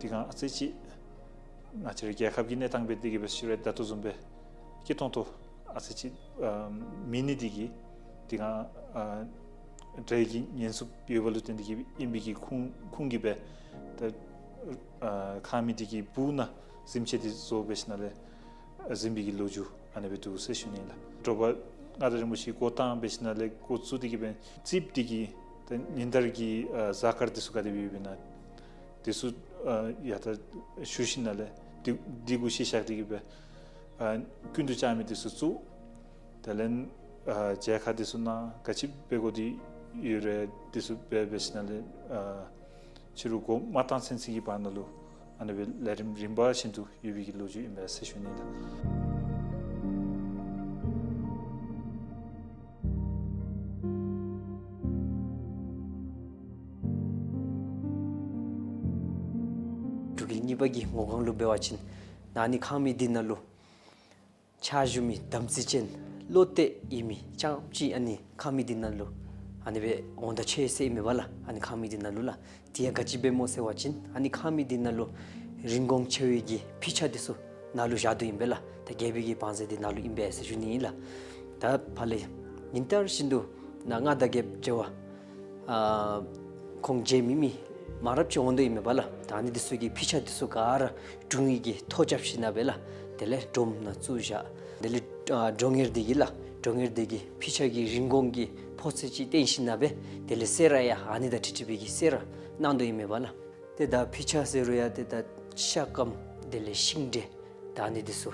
དེ་སྒང་ཨ་ཙི་ཅིག་ང་བཅས་རའི་རྒྱལ་ཁབ་ཀྱི་གནས་སྟངས་འབད་དེ་གི་སྦེ་ཞུ་རུང་ད་ལྟོ་བཟུམ་སྦེ་སྐྱིད་ཏོང་ཏོ་ཨ་ཙི་ཅིག་ཨ་མེད་ནི་འདི་གིས་དེ་སྒང་ཨ་འབྲེལ་གྱི་ཉེན་སྲུང་ཡོད་པ་ལུ་བརྟེན་ཏེ་གི་ཨིན་པའི་གི་ཁུངས་ཁུངས་ཀྱིས་སྦེ་ད་ཨ་ཁང་མིག་འདི་གི་སྦུག་ནང་གཟིམ་ཆས་འདི་བཟོ་སྦེ་ཞིནམ་ལས་གཟིམ་པའི་གི་ལོ་རྒྱུས་ཨ་ནི་སྦེ་འདུག་ཟེར་ཞུ་ནི་ལགས། དྲོ་པ་མངའ་བདག་རིན་པོ་ཆེ་འགོ་དང་སྦེ་ཞིནམ་ལས་འགོ་བཙུགས་ཏེ་གི་སྦེ་རྩིགཔ་འདི་གི་ད་ཉིན་ལྟར་གྱི་ཨ་གཟའ་སྐར་འདི་ཚུ་ག་དེ་སྦེ་ཡོདཔ་ཨིན་ན་འདི་ཚུ་ཨ་ཡང་ད་ཞུ་ཞིནམ་ལས་འདི་འདི་གུ་གཞི་བཞག་སྟེ་གི་སྦེ་ཨ་ཀུན་ཏུ་སྐྱོང་མི་འདི་ཚུ་བཙུགས། དེ་ལས་ཨ་མཇལ་ཁ་འདི་ཚུ་གནང་། ག་ཅི་འབད་དགོ་འདི་ཡོད་རུང་འདི་ཚུ་འབད་སྦེ་ཞིནམ་ལས་ཨ་ཕྱི་རུ་འགོ་མ་བཏང་ཚུན་ཚོད་ཀྱི་བར་ན་ལུ་ཨ་ནི་སྦེ་ལས་རིམ་རིམ་པ་བཞིན་དུ་ཡོད་པའི་གི་ལོ་རྒྱུས་ཨིན་པས་ཟེར་ཞུ་ནི་ལགས། འབྲུག་རྒྱལ་གཉིས་པ་གི་ངོ་སྒང་ལུ་འབད་བ་ཅིན་ཨ་ནི་ཁང་མིག་འདི་ནང་ལུ་ཕྱག་ཞུ་མི་དམ་ཚིག་ཅན་བློ་གཏད་ཡོད་མི་རྐྱངམ་ཅིག་ཨ་ནི་ཁང་མིག་འདི་ནང་ལུ་ཨ་ནི་སྦེ་འོང་ད་ཆོག་ཟེར་ཨིན་མས་པ་ལགས། ཨ་ནི་ཁང་མིག་འདི་ནང་ལུ་ལགས། དེ་ཡང་ག་ཅི་སྦེ་སྨོ་ཟེར་བ་ཅིན་ཨ་ནི་ཁང་མིག་འདི་ནང་ལུ་རིན་གོང་ཆེ་བའི་གི་ཕྱག་ཕྱིད་འདི་ཚུ་ནང་ལུ་བཞག་དོ་ཨིན་པས་ལགས། ད་རྒྱལ་པོའི་གི་བང་མཛོད་འདི་ནང་ལུ་ཨིན་པས་ཟེར་ཞུ་ནི་ཨིན་ལགས། ད་ཕར་ལས་ཉིན་ལྟར་བཞིན་དུ་ནཱ་མངའ་བདག་རྒྱལཔོ་མཇལ་བར་ཨ་ཁོང་མཇལ་མི་མི་མང་རབས་ཅིག་འོང་དོ་ཨིན་མས་པ་ལགས། ད་ཨ་ནི་འདི་ཚུ་གི་ཕྱག་ཕྱིད་འདི་ཚུ་ག་ར་དྲུང་ཡིག་གིས་ཐོ་རྐྱབ་ཞིནམ་ལས་སྦེ་ལགས། དེ་ལས་སྒྲོམ་ནང་བཙུགས་བཞག། དེ་ལས་ཨ་ཀྲོང་ངེར་འདི་གིས་ལགས། ཀྲོང་ངེར་འདི་གིས་ཕྱག་ཕྱིད་ཀྱི་རིན་གོང་གི་ཕོག་ཚད་ཅིག་བསྟན་ཞིནམ་ལས་སྦེ་དེ་ལས་གསོལ་རས་ཡང་ཨ་ནི་དང་འཁྲིལ་འཁྲིལ་བའི་གི་གསོལ་རས་གནང་དོ་ཨིན་མས་པ་ལགས། ཏེ་ད་ཕྱག་ཕྱིད་ཟེར་རུང་ཡང་ཏེ་ད་ཤ་སྐམ་དེ་ལས་ཤིང་འབྲས་ད་ཨ་ནི་འདི་ཚུ་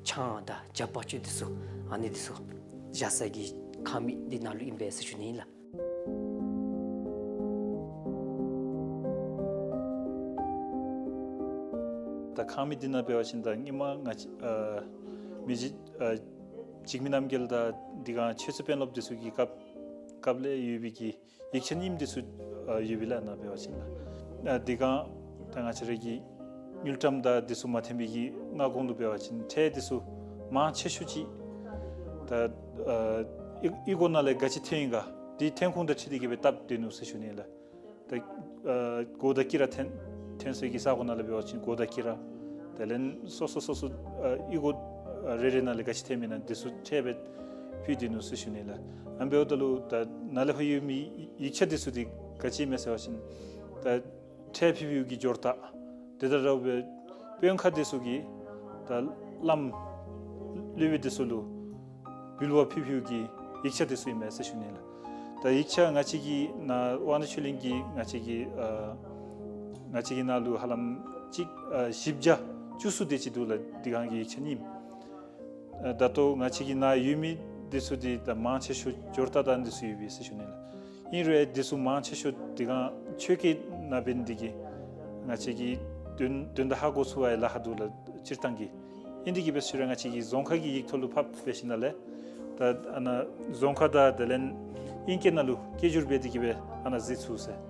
ཆང་དང་ཇ་ཕག་ཅུ་འདི་ཚུ་ཨ་ནི་འདི་ཚུ་བཞག་ས་གི་ཁང་མིག་འདི་ནང་ལུ་ཨིན་པས་ཟེར་ཞུ་ནི་ཨིན་ལགས། ད་ཁང་མིག་འདི་ནང་འབད་བ་ཅིན་ད་སྔོན་མ་ང་བཅས་ཨ་མི་རྗེ་ཨ་འཇིགས་མེད་རྣམ་རྒྱལ་དང་འདི་སྒང་ཆོས་རྩེ་དཔོན་སློབ་འདི་ཚུ་གི་སྐབས་སྐབས་ལས་ཡོད་པའི་གི་ཡིག་ཆ་རྙིངམ་འདི་ཚུ་ཨ་ཡོད་པས་ལགས། ནཱ་འབད་བ་ཅིན་ལགས། ཨ་འདི་སྒང་ད་ང་བཅས་ར་གི་དངུལ་ཀྲམ་དང་འདི་ཚུ་མ་ཐོན་པའི་གི་སྔ་གོང་ལུ་འབད་བ་ཅིན་ཁྲལ་འདི་ཚུ་མང་ཆེ་ཤོས་ཅིག་ད་ཨ་ཨི་ཨི་སྒོ་ནང་ལས་ག་ཅི་ཐོན་ཡི་ག་འདི་ཐོན་ཁུངས་དང་འཁྲིལ་ཏེ་གི་སྦེ་བཏབ་སྡོད་ནུག་ཟེར་ཞུ་ནི་ལགས། ད་ཨ་སྒོ་དང་དཀྱིལ་ར་ཐོན་ཐོན་སའི་གི་ས་གོ་ནང་ལས་འབད་བ་ཅིན་སྒོ་དང་དཀྱིལ་ར་དེ་ལས་སོ་སོ་སོ་སོ་ཨ་ཨི་སྒོ་ཨ་རེ་རེ་ནང་ལས་ག་ཅི་ཐོནམ་ཨིན་ན་འདི་ཚུ་ཁྲལ་སྦེ་ཕུལ་སྡོད་ནུག་ཟེར་ཞུ་ནི་ལགས། ཨ་ནི་འབདཝ་ད་ལུ་ད་ནཱ་ལས་ཕར་ཡོད་མི་ཡིག་ཆ་འདི་ཚུ་འདི་ག་ཅི་ཨིན་མས་ཟེར་བ་ཅིན་ད་ཁྲལ་ཕུལ་ཕུལཝ་གི་སྦྱོར་རྟགས་དེ་དང་འདྲཝ་སྦེ་དཔོན་ཁག་འདི་ཚུ་གིས་ད་བླམ་སློབ་དཔོན་འདི་ཚུ་ལུ་འབུལ་བ་ཕུལ་ཕུལཝ་གི་ཡིག་ཆ་འདི་ཚུ་ཨིན་མས་ཟེར་ཞུ་ནི་ལགས། ད་ཡིག་ཆ་ང་བཅས་ཀྱི་ནཱ་དབང་འདུས་ཆོས་གླིང་གི་ང་བཅས་ཀྱི་ཨ་ང་བཅས་ཀྱི་ནང་ལུ་ཧ་ལམ་གཅིག་ཨ་བཞི་བརྒྱ་བཅུ་གསུམ་དེ་ཅིག་འདུག་ལགས། འདི་སྒང་གི་ཡིག་ཆ་རྙིངམ། ཨ་ད་ལྟོ་ང་བཅས་ཀྱི་ནཱ་ཡོད་མི་འདི་ཚུ་འདི་ད་མང་ཆེ་ཤོས་སྦྱོར་རྟགས་དང་འདི་ཚུ་ཡོད་པས་ཟེར་ཞུ་ནི་ལགས། ཨིན་རུང་འདི་ཚུ་མང་ཆེ་ཤོས་འདི་སྒང་ཆོས་སྐད་ནང་འབད་ནི་འདི་གིས་ང་བཅས་ཀྱིས་དོན་དོན་དག་ཧ་གོ་ཚུགས་པ་ཡང་ལཱ་ཁག་འདུག་ལགས། སྤྱིར་བཏང་གི་ཨིན་འདི་གིས་འབད་ཞུ་རུང་ང་བཅས་ཀྱིས་རྫོང་ཁ་གི་ཡིག་ཐོག་ལུ་ཕབ་འབད་ཞིནམ་ལས་ད་ཨ་ནཱ་རྫོང་ཁ་དང་དེ་ལས་ཨིང་སྐད་ནང་ལུ་སྐད་སྒྱུར་འབད་དེ་གི་སྦེ་ཨ་ནཱ་གཟིགས་ཚུགས་ཟེར།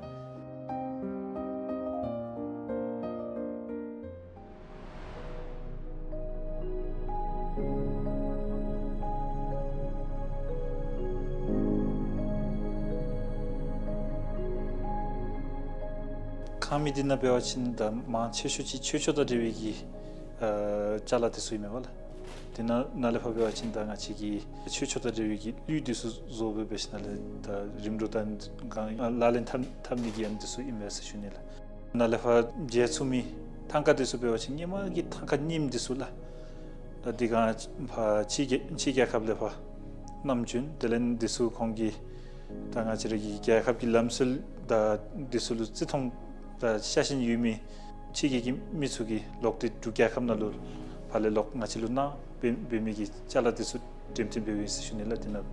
ཁང་མིག་འདི་ནང་འབད་བ་ཅིན་ད་མང་ཆེ་ཤོས་ཅིག་ཆོས་ཕྱོགས་དང་འབྲེལ་བའི་གི་ཨ་ཅ་ལ་འདི་ཚུ་ཨིན་མས་པ་ལགས། དེ་ནང་ནཱ་ལས་ཕར་འབད་བ་ཅིན་ད་ང་བཅས་ཀྱི་ཆོས་ཕྱོགས་དང་འབྲེལ་བའི་གི་གླུད་འདི་ཚུ་བཟོ་སྦེ་འབད་ཞིནམ་ལས་ད་རིམ་གྲོ་དང་གང་ལག་ལེན་འཐབ་འཐབ་ནི་གི་ཨ་ནི་འདི་ཚུ་ཨིན་མས་ཟེར་ཞུ་ནི་ལགས། ནཱ་ལས་ཕར་མཇལ་ཚུགས་མི་ཐང་ཀ་འདི་ཚུ་འབད་བ་ཅིན་སྔོན་མ་གི་ཐང་ཀ་རྙིངམ་འདི་ཚུ་ལགས། ད་འདི་སྒང་ཕར་ཕྱི་རྒྱལ་ཕྱི་རྒྱལ་ཁབ་ལས་ཕར་བསྣམས་བྱོན། དེ་ལས་འདི་ཚུ་ཁོང་གིས་ད་ང་བཅས་ར་གི་རྒྱལ་ཁབ་ཀྱི་ལམ་སྲོལ་དང་འདི་ཚུ་ལུ་བརྩི་མཐོང་དང་ཤ་ཞེན་ཡོད་མི་ཕྱི་རྒྱལ་གྱི་མི་ཚུ་གིས་ལོག་སྟེ་འབྲུག་རྒྱལ་ཁབ་ནང་ལུ་ཕར་ལས་ལོག་ང་བཅས་ལུ་གནང་འབད་འབད་མི་གི་ཅ་ལ་འདི་ཚུ་འགྲེམས་སྟོན་འབད་འབདཝ་ཨིན་ཟེར་ཞུ་ནི་ལགས། དེ་ནང་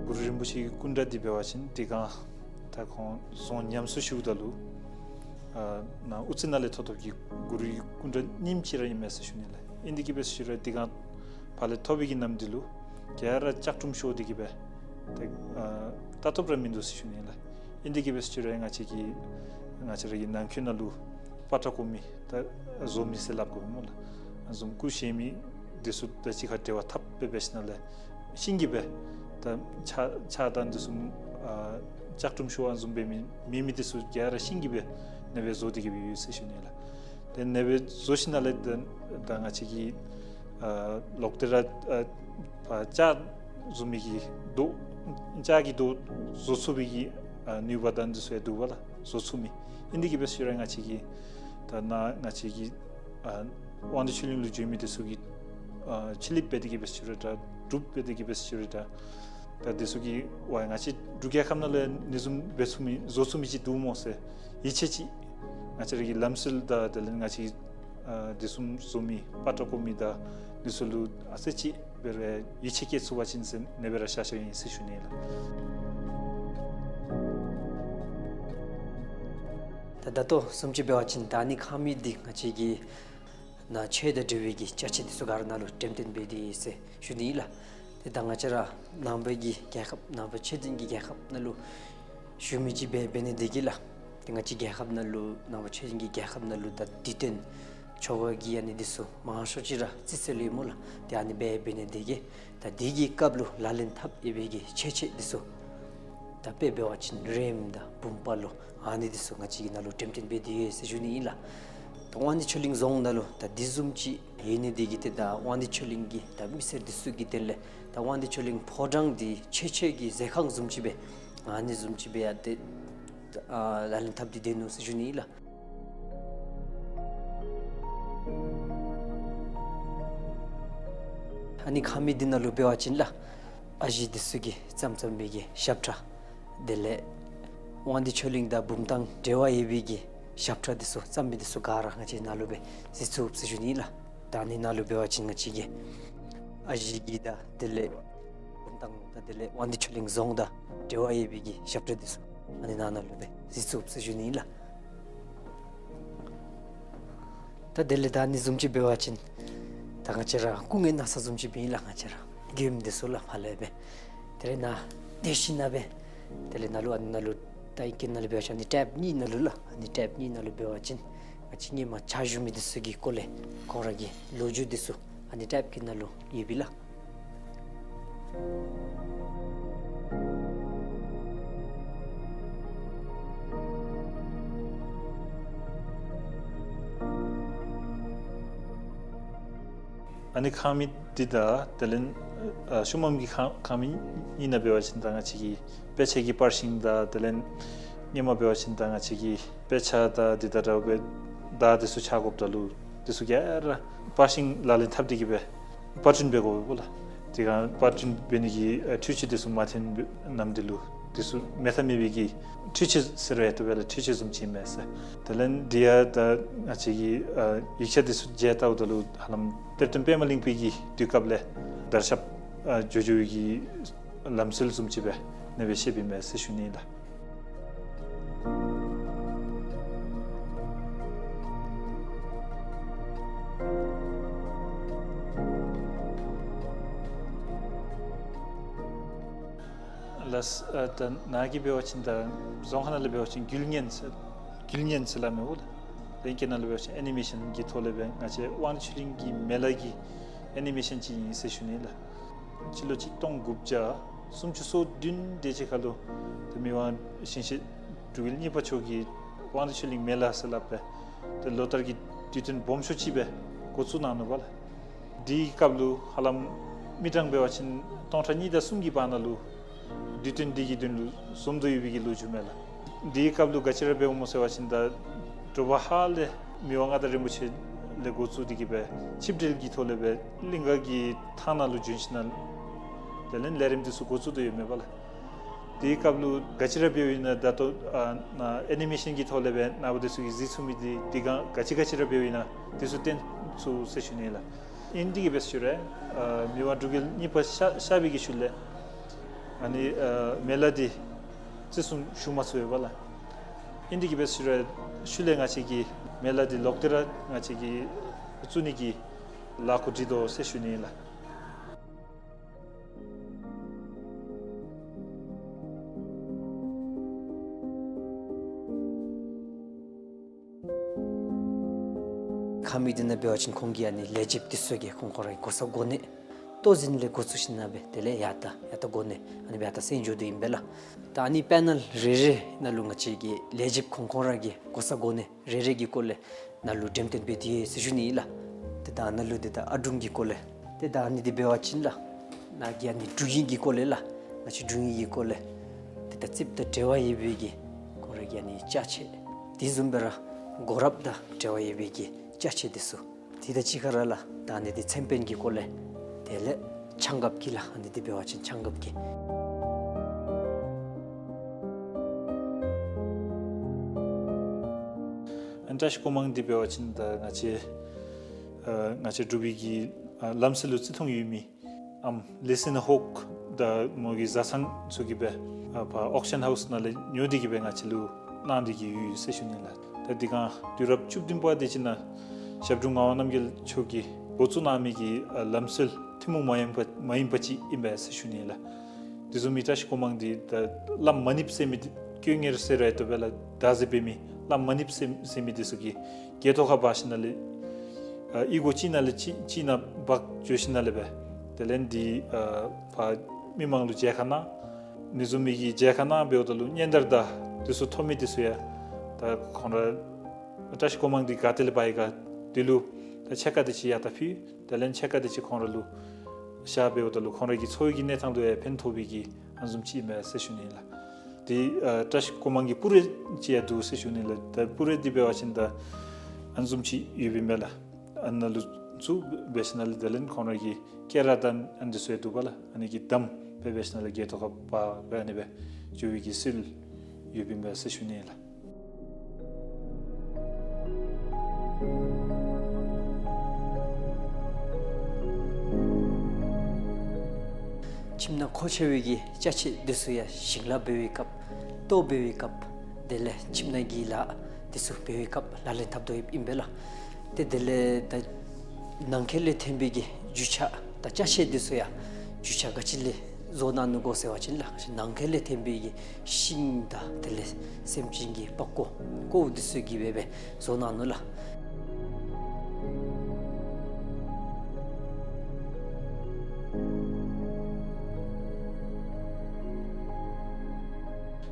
གུ་རུ་རིན་པོ་ཆེ་གི་སྐུ་འདྲ་འདི་འབད་བ་ཅིན་དེ་སྒང་ད་ཁོང་རྫོང་ཉམས་གསོ་ཞུཝ་ད་ལུ་ཨ་ནཱ་དབུ་རྩེ་ནང་ལས་ཐོབ་ཐོབ་ཀྱི་གུ་རུའི་སྐུ་འདྲ་རྙིངམ་ཅིག་ར་ཨིན་མས་ཟེར་ཞུ་ནི་ལགས། ཨིན་དེ་གིས་འབད་ཟེར་ཞུ་རུང་དེ་སྒང་ཕར་ལས་ཐོབ་པའི་གི་ནམ་དུས་ལུ་ག་ར་ལྕགས་ཀྲུམ་ཤོར་དེ་གིས་འབད་ད་ཨ་ལྟ་ཐོབ་ར་མིན་འདུག་ཟེར་ཞུ་ནི་ལགས། ཨིན་དེ་གིས་འབད་ཟེར་ཞུ་རུང་ང་བཅས་ཀྱི་ང་བཅས་ར་གི་ནང་འཁོད་ནང་ལུ་པ་ཏྲ་བརྐོ་མི་ད་བཟོ་མི་ཟེར་སླབ་དགོ་པས་སྨོ་ལགས། བཟུམ་སྐུ་བཞེངས་མི་འདི་ཚུ་དང་གཅིག་ཁར་འབྲེལ་བ་འཐབ་སྦེ་འབད་ཞིནམ་ལས་ཤིང་གིས་འབད་ད་ཕྱག་ཕྱག་དང་འདི་ཚུ་ཨ་ལྕགས་ཀྲུམ་ཤོར་བ་བཟུམ་འབད་མི་མེད་མི་འདི་ཚུ་ག་ར་ཤིང་གིས་འབད་ཨ་ནེ་སྦེ་བཟོ་སྟེ་གིས་འབད་ཡོད་ཟེར་ཞུ་ནི་ལགས། དེ་ཨ་ནེ་སྦེ་བཟོ་ཞིནམ་ལས་ད་ད་ང་བཅས་ཀྱི་ཨ་ལོག་སྟེ་ར་ཨ་ཨ་ལྕགས་བཟོ་མི་གི་རྡོ་ལྕགས་ཀྱི་རྡོ་བཟོ་ཚུགས་པའི་གི་ཨ་ནུས་པ་དང་འདི་ཚུ་ཡང་འདུག་པ་ལགས། བཟོ་ཚུགས་མི་ཨིན་དེ་གིས་འབད་ཟེར་ཞུ་རུང་ང་བཅས་ཀྱི་ད་ནཱ་ང་བཅས་ཀྱི་ཨ་དབང་འདུས་ཆོས་གླིང་ལུ་བྱོན་མི་འདི་ཚུ་གིས་ཨ་ཕྱི་གླིངཔ་འབད་དེ་གིས་འབད་ཟེར་ཞུ་རུང་ད་འབྲུགཔ་འབད་དེ་གིས་འབད་ཟེར་ཞུ་རུང་ད་ད་འདི་ཚུ་གིས་ཝའི་ང་བཅས་འབྲུག་རྒྱལ་ཁབ་ནང་ལུ་ཨ་ནི་བཟུམ་འབད་ཚུགས་མི་བཟོ་ཚུགས་མི་ཅིག་འདུག་སྨོ་ཟེར་ཡིད་ཆེས་ཅིག་ང་བཅས་ར་གི་ལམ་སྲོལ་དང་དེ་ལས་ང་བཅས་ཀྱི་ཨ་འདི་བཟུམ་བཟོ་མི་པ་ཏྲ་བརྐོ་མི་དང་འདི་ཚུ་ལུ་ཨ་ཙི་ཅིག་འབད་རུང་ཡིད་ཆེས་བསྐྱེད་ཚུགས་པ་ཅིན་ཟེར་ཨ་ནེ་སྦེ་ར་བཞག་བཞགཔ་ཨིན་ཟེར་ཞུ་ནི་ལགས། ད་ད་ལྟོ་བཟུམ་ཅིག་འབད་བ་ཅིན་ད་ཨ་ནི་ཁང་མིག་འདི་ང་བཅས་ཀྱི་ནཱ་ཆོས་དང་འབྲེལ་བའི་གི་ཅ་ཆས་འདི་ཚུ་ག་ར་ནཱ་ལུ་འགྲེམས་སྟོན་འབད་དེ་ཡོད་ཟེར་ཞུ་ནི་ལགས། ཏེ་ད་ང་བཅས་ར་ནང་པའི་གི་རྒྱལ་ཁབ་ནང་པ་ཆོས་ལྡན་གྱི་རྒྱལ་ཁབ་ནང་ལུ་བཞུགས་མི་ཅིག་འབད་འབད་ནི་འདི་གིས་ལགས། ཏེ་ང་བཅས་རྒྱལ་ཁབ་ནང་ལུ་ནང་པ་ཆོས་ལྡན་གྱི་རྒྱལ་ཁབ་ནང་ལུ་ད་དུས་སྟོན་ཆོ་ག་གི་ཨ་ནི་འདི་ཚུ་མང་ཤོས་ཅིག་ར་བརྩི་སྲོལ་ཡོད་སྨོ་ལགས། ཏེ་ཨ་ནི་འབད་འབད་ནི་འདི་གིས་ད་འདི་གི་སྐབས་ལུ་ལག་ལེན་འཐབ་ཡོད་པའི་གི་ཆོས་ཆས་འདི་ཚུ་ད་དཔེ་འབད་བ་ཅིན་རིམ་དང་བུམ་པ་ལོ་ཨ་ནི་འདི་ཚུ་ང་བཅས་ཀྱིས་ནཱ་ལུ་འགྲེམས་སྟོན་འབད་དེ་ཡོད་ཟེར་ཞུ་ནི་ཨིན་ལགས། ད་དབང་འདུས་ཆོས་གླིང་རྫོང་ནང་ལུ་ད་འདི་བཟུམ་ཅིག་ཡོད་ནི་འདི་གིས་ཏེ་ད་དབང་འདུས་ཆོས་གླིང་གི་ད་མི་སེར་འདི་ཚུ་གི་དོན་ལས་ད་དབང་འདུས་ཆོས་གླིང་ཕོ་བྲང་འདི་ཆོས་ཆས་ཀྱི་མཛད་ཁང་བཟུམ་ཅིག་སྦེ་ཨ་ནི་བཟུམ་ཅིག་སྦེ་ཡང་ཏེ་ཨ་ལག་ལེན་འཐབ་སྟེ་སྡོད་ནུག་ཟེར་ཞུ་ནི་ཨིན་ལགས། ཨ་ནི་ཁང་མིག་འདི་ནང་ལུ་འབད་བ་ཅིན་ལགས། ཨ་ཞེ་འདི་ཚུ་གིས་བརྩམས་བརྩམས་པའི་གི་ཞབས་ཁྲ་དེ་ལས་དབང་འདུས་ཆོས་གླིང་དང་བུམ་ཐང་འབྲེལ་བ་ཡོད་པའི་གི་ཞབས་ཁྲ་འདི་ཚུ་བརྩམས་མི་འདི་ཚུ་ག་ར་ང་བཅས་ནཱ་ལུ་སྦེ་གཟིགས་ཚུགས་ཟེར་ཞུ་ནི་ལགས། ད་ཨ་ནི་ནང་ལུ་འབད་བ་ཅིན་ང་བཅས་ཀྱི་ཨ་ཞེ་གི་དང་དེ་ལས་བུམ་ཐང་དང་དེ་ལས་དབང་འདུས་ཆོས་གླིང་རྫོང་དང་འབྲེལ་བ་ཡོད་པའི་གི་ཞབས་ཁྲ་འདི་ཚུ་ཨ་ནི་ནང་ན་ལུ་སྦེ་གཟིགས་ཚུགས་ཟེར་ཞུ་ནི་ལགས། ད་དེ་ལས་ད་ཨ་ནི་བཟུམ་ཅིག་འབད་བ་ཅིན་ད་ང་བཅས་ར་སྐུ་ངལ་གནང་ས་བཟུམ་ཅིག་སྦེ་ཨིན་ལགས། ང་བཅས་ར་མགྱོནམ་འདི་ཚུ་ལགས་ཕར་ལས་སྦེ་དེ་ལས་ནཱ་དེ་ཤི་ན་སྦེ་དེ་ལས་ནཱ་ལུ་ཨ་ནཱ་ལུ་ད་ཨིང་སྐད་ནང་ལུ་འབད་བ་ཅིན་ཨ་ནི་ཊེབ་གཉིས་ནང་ལུ་ལགས། ཨ་ནི་ཊེབ་གཉིས་ནང་ལུ་འབད་བ་ཅིན་ང་བཅས་སྔོན་མ་ཕྱག་ཞུ་མི་འདི་ཚུ་གི་སྐོར་ལས་ཁོང་ར་གི་ལོ་རྒྱུས་འདི་ཚུ་ཨ་ནི་ཊེབ་ཀྱི་ནང་ལུ་ཡོད་པས་ལགས། ཨ་ནི་ཁང་མིག་འདི་དང་དེ་ལས་ཨ་ཤུལ་མམ་གྱི་ཁང་ཁང་མིག་གཉིས་ནང་འབད་བ་ཅིན་ད་ང་བཅས་ཀྱི་དཔེ་ཆ་གི་པར་ཤིང་དང་དེ་ལས་སྔོན་མ་འབད་བ་ཅིན་ད་ང་བཅས་ཀྱི་དཔེ་ཆ་དང་འདི་དང་འདྲཝ་སྦེ་ད་འདི་ཚུ་ཆག་དགོཔ་ད་ལུ་འདི་ཚུ་ག་ར་པར་ཤིང་ལག་ལེན་འཐབ་སྟེ་གིས་སྦེ་པར་སྐྲུན་འབད་དགོ་པས་ལགས། དེ་སྒང་པར་སྐྲུན་འབད་ནི་གི་ཨ་འཕྲུལ་ཆས་འདི་ཚུ་མ་ཐོན་པའི་ནམ་དུས་ལུ་འདི་ཚུ་མེད་ཐབས་མེད་པའི་གི་འཕྲུལ་ཆས་ཟེར་རུང་ཡང་བཏུབ་པས་ལགས། འཕྲུལ་ཆས་བཟུམ་ཅིག་མས་ཟེར། དེ་ལས་འདི་ཡང་ད་ང་བཅས་ཀྱི་ཨ་ཡིག་ཆ་འདི་ཚུ་མཇལ་བལྟཝ་ད་ལུ་ཧ་ལམ་གཏེར་སྟོན་པདྨ་གླིང་པའི་གི་དུས་སྐབས་ལས་དར་ཁྱབ་ཨ་འགྱོ་འགྱོ་བའི་གི་ལམ་སྲོལ་བཟུམ་ཅིག་སྦེ་ཨ་ནེ་སྦེ་བཤདཔ་ཨིན་མས་ཟེར་ཞུ་ནི་ལགས། ལགས། ཨ་ད་ནཱ་གིས་འབད་བ་ཅིན་ད་རྫོང་ཁ་ནང་ལས་འབད་བ་ཅིན་རྒྱུ་ལེན་ཟེར་རྒྱུ་ལེན་ཟེར་སླབ་མས་འོ་ད། དེ་གི་ནང་ལུ་འབད་བ་ཅིན་ཨེ་ནི་མེ་ཤཱན་གྱི་ཐོག་ལས་སྦེ་ང་བཅས་དབང་འདུས་ཆོས་གླིང་གི་མེ་ལ་གི་ཨེ་ནི་མེ་ཤཱན་ཅིག་ཨིན་ཟེར་ཞུ་ནི་ལགས། སྤྱི་ལོ་གཅིག་སྟོང་དགུ་བརྒྱ་སུམ་ཅུ་སོ་བདུན་དེ་ཅིག་ཁར་ལུ་ཏེ་མི་དབང་ཞིང་གཤེགས་འབྲུག་རྒྱལ་གཉིས་པ་མཆོག་གིས་དབང་འདུས་ཆོས་གླིང་མེ་ལ་ཟེར་སླབ་སྦེ་ཏེ་ལོ་ལྟར་གྱི་དུས་སྟོན་སྦོམ་ཤོས་ཅིག་སྦེ་འགོ་བཙུགས་གནང་ནུག་པ་ལགས། དེའི་སྐབས་ལུ་ཧ་ལམ་མི་གྲངས་འབད་བ་ཅིན་སྟོང་ཕྲག་གཉིས་དང་གསུམ་གྱི་བར་ན་ལུ་དུས་སྟོན་འདི་གི་དོན་ལུ་འཛོམས་ཏེ་ཡོད་པའི་གི་ལོ་རྒྱུས་མས་ལགས། དེའི་སྐབས་ལུ་ག་ཅི་ར་འབདཝ་སྨོ་ཟེར་བ་ཅིན་ད་དྲོ་པ་ཧ་ལས་མི་དབང་མངའ་བདག་རིན་པོ་ཆེ་ལས་འགོ་བཙུགས་ཏེ་གིས་སྦེ་ཆིབས་གྲལ་གྱི་ཐོག་ལས་སྦེ་གླིང་ག་གི་ཐང་ནང་ལུ་བྱོན་ཞིནམ་ལས་དེ་ལས་ལས་རིམ་འདི་ཚུ་འགོ་བཙུགས་ཏེ་ཡོདཔ་མས་པ་ལགས། དེའི་སྐབས་ལུ་ག་ཅི་ར་འབདཝ་ཨིན་ན་ད་ལྟོ་ཨ་ནཱ་ཨེ་ནི་མེ་ཤཱན་གྱི་ཐོག་ལས་སྦེ་ནཱ་བུ་འདི་ཚུ་གིས་གཟིགས་ཚུགས་མི་འདི་དེ་སྒང་ག་ཅི་ག་ཅི་ར་འབདཝ་ཨིན་ན་འདི་ཚུ་སྟོན་ཚུགས་ཟེར་ཞུ་ནི་ལགས། ཨིན་དེ་གིས་འབད་ཟེར་ཞུ་རུང་ཨ་མི་དབང་འབྲུག་རྒྱལ་གཉིས་པ་གཤགས་གཤགས་པའི་གི་ཤུལ་ལས་ ཨ་ནི་ཨ་མེ་ལ་འདི་བརྩི་སྲུང་ཞུ་མ་ཚུགས་པས་ལགས། ཨིན་འདི་གིས་འབད་ཞུ་རུང་ཤུལ་ལས་ང་བཅས་ཀྱིས་མེ་ལ་འདི་ལོག་སྟེ་ར་ང་བཅས་ཀྱིས་བཙུགས་ནི་གི་ལཱ་འགོ་འདྲེན་དོ་ཟེར་ཞུ་ནི་ཨིན་ལགས། ཁ་མིག་འདི་ནང་འབད་བ་ཅིན་ཁོང་གིས་ཨ་ནི་ལས་བྱེདཔ་འདི་ཚུ་གིས་ཁོང་ཁོང་རའི་གོ་ས་གོ་གནས་ལྟོ་འཛིན་ལས་འགོ་བཙུགས་ཞིནམ་ལས་དེ་ལས་ཡར་ད་ཡར་ད་གོ་གནས་ཨ་ནི་སྦེ་ཡར་ད་སེང་འགྱོ་དོ་ཨིན་པས་ལགས། ད་ཨ་ནི་པེ་ནཱལ་རེ་རེ་ནང་ལུ་ང་བཅས་ཀྱི་ལས་བྱེདཔ་ཁོང་ཁོང་ར་གི་གོ་ས་གོ་གནས་རེ་རེ་གི་སྐོར་ལས་ནང་ལུ་འགྲེམས་སྟོན་འབད་དེ་ཡོད་ཟེར་ཞུ་ནི་ཨིན་ལགས། ཏེ་ད་ནང་ལུ་འདི་ད་ཨ་སྒྲུང་གི་སྐོར་ལས་ཏེ་ད་ཨ་ནི་འདི་འབད་བ་ཅིན་ལགས། ནཱ་གི་ཨ་ནི་འབྲུག་ཡིག་གི་སྐོར་ལས་ལགས། ང་བཅས་འབྲུག་ཡིག་གི་སྐོར་ལས་ཏེ་ད་རྩིསཔ་དང་འབྲེལ་བ་ཡོད་པའི་གི་ཁོང་ར་གི་ཨ་ནི་ཅ་ཆས་དེ་བཟུམ་སྦེ་ར་སྒོ་རཔ་དང་འབྲེལ་བ་ཡོད་པའི་གི་ཅ་ཆས་འདི་ཚུ། དེ་དང་གཅིག་ཁར་ལགས་ད་ཨ་ནི་འདི་མཚན་དཔེ་གི་སྐོར་ལས་དེ་ལས་ཆང་གཔ་གི་ལགས། ཨ་ནི་འདི་འབད་བ་ཅིན་ཆང་གཔ་གི། ཨ་ནི་བཀྲ་ཤིས་སྒོ་མང་འདི་འབད་བ་ཅིན་ད་ང་བཅས་ཨ་ང་བཅས་འབྲུག་པའི་གི་ཨ་ལམ་སྲོལ་ལུ་བརྩི་མཐོང་ཡོད་མི་ཨམ་ལི་སི་ནི་ཧོག་དང་མོ་གི་བཟའ་ཚང་ཚུ་གིས་སྦེ་ཨ་ཕར་ཨོག་ཤཱན་ཧའུསི་ནང་ལས་ཉོ་སྟེ་གིས་སྦེ་ང་བཅས་ལུ་གནང་སྟེ་གིས་ཡོད་ཟེར་ཞུ་ནི་ལགས། ད་འདི་གང་དུས་རབས་བཅུ་བདུན་པ་དེ་ཅིག་ནང་ཞབས་དྲུང་ངག་དབང་རྣམ་རྒྱལ་མཆོག་གིས་འགོ་བཙུགས་གནང་མི་གི་ཨ་ལམ་སྲོལ་ཐུན་མོང་མ་ཡིན་པ་མ་ཡིན་པ་ཅིག་ཨིན་པས་ཟེར་ཞུ་ནི་ལགས། དེ་བཟུམ་མའི་བཀྲ་ཤིས་སྒོ་མང་འདི་ད་བླམ་མ་ནིབ་ཟེར་མི་འདི་དཀོན་གཉེར་ཟེར་རུང་བཏུབ་པས་ལགས། བདག་འཛིན་འབད་མི་བླམ་མ་ནིབ་ཟེར་ཟེར་མི་འདི་ཚུ་གིས་སྒལ་ཏོ་ཁར་འབག་ཞིནམ་ལས་ཨ་ཨི་སྒོ་གཅིག་ནང་ལས་གཅིག་གཅིག་ནང་འབག་འགྱོ་ཞིནམ་ལས་སྦེ་དེ་ལས་འདི་ཨ་ཕར་མི་མང་ལུ་མཇལ་ཁ་གནང་། ཨ་ནི་བཟུམ་མའི་གི་མཇལ་ཁ་གནང་འབདཝ་ད་ལུ་སྙན་དར་དང་འདི་ཚུ་ཐོབ་མི་འདི་ཚུ་ཡང་ད་ཁོང་ར་བཀྲ་ཤིས་སྒོ་མང་འདི་ག་ཏེ་ལས་འབག་ཡི་ག་འདི་ལུ་ད་ཕྱེད་ཀ་དེ་ཅིག་ཡར་ད་ཕུལ། དེ་ལས་ཕྱེད་ཀ་དེ་ཅིག་ཁོང་ར་ལུ་བཞག་འབདཝ་ད་ལུ་ཁོང་ར་གི་འཚོ་བའི་གི་གནས་སྟངས་ལུ་ཡང་ཕན་ཐོགས་པའི་གི་ཨ་ནི་བཟུམ་ཅིག་ཨིན་མས་ཟེར་ཞུ་ནི་ལགས། འདི་ཨ་བཀྲ་ཤིས་སྒོ་མང་གི་པུ་རེ་ཅིག་ཡང་འདུག་ཟེར་ཞུ་ནི་ལགས། ད་པུ་རེ་འདི་འབད་བ་ཅིན་ད་ཨ་ནི་བཟུམ་ཅིག་ཡོདཔ་ཨིན་མས་ལགས། ཨ་ནཱ་ལུ་བཙུགས་འབད་ཞིནམ་ལས་དེ་ལས་ཁོང་ར་གི་སྐེ་རགས་དང་ཨ་ནི་འདི་ཚུ་ཡང་འདུག་པ་ལགས། ཨ་ནི་གི་བསྡམས་སྦེ་འབད་ཞིནམ་ལས་སྒལ་ཏོ་ཁར་འབག་སྦེ་ཨ་ནི་སྦེ་འགྱོ་བའི་གི་སྲོལ་ཡོདཔ་ཨིན་མས་ཟེར་ཞུ་ནི་ལགས། ཁྱིམ་ནང་མཁོ་ཆེ་བའི་གི་ཅ་ཆས་འདི་ཚུ་ཡང་ཞིང་ལཱ་འབད་བའི་སྐབས་ལྟོ་འབད་བའི་སྐབས་དེ་ལས་ཁྱིམ་ནང་གི་ལཱ་འདི་ཚུ་འབད་བའི་སྐབས་ལག་ལེན་འཐབ་དོ་ཡོདཔ་ཨིན་པས་ལགས། ཏེ་དེ་ལས་ད་ནང་འཁོད་ལས་ཐོན་པའི་གི་རྒྱུ་ཆ་དང་ཅ་ཆས་འདི་ཚུ་ཡང་རྒྱུ་ཆ་ག་ཅི་ལས་བཟོ་གནང་ནུག་གོ་ཟེར་བ་ཅིན་ལགས། ནང་འཁོད་ལས་ཐོན་པའི་གི་ཤིང་དང་དེ་ལས་སེམས་ཅན་གྱི་པགས་ཀོ་ཀོཝ་འདི་ཚུ་གིས་སྦེ་སྦེ་བཟོ་གནང་ནུག་ལགས།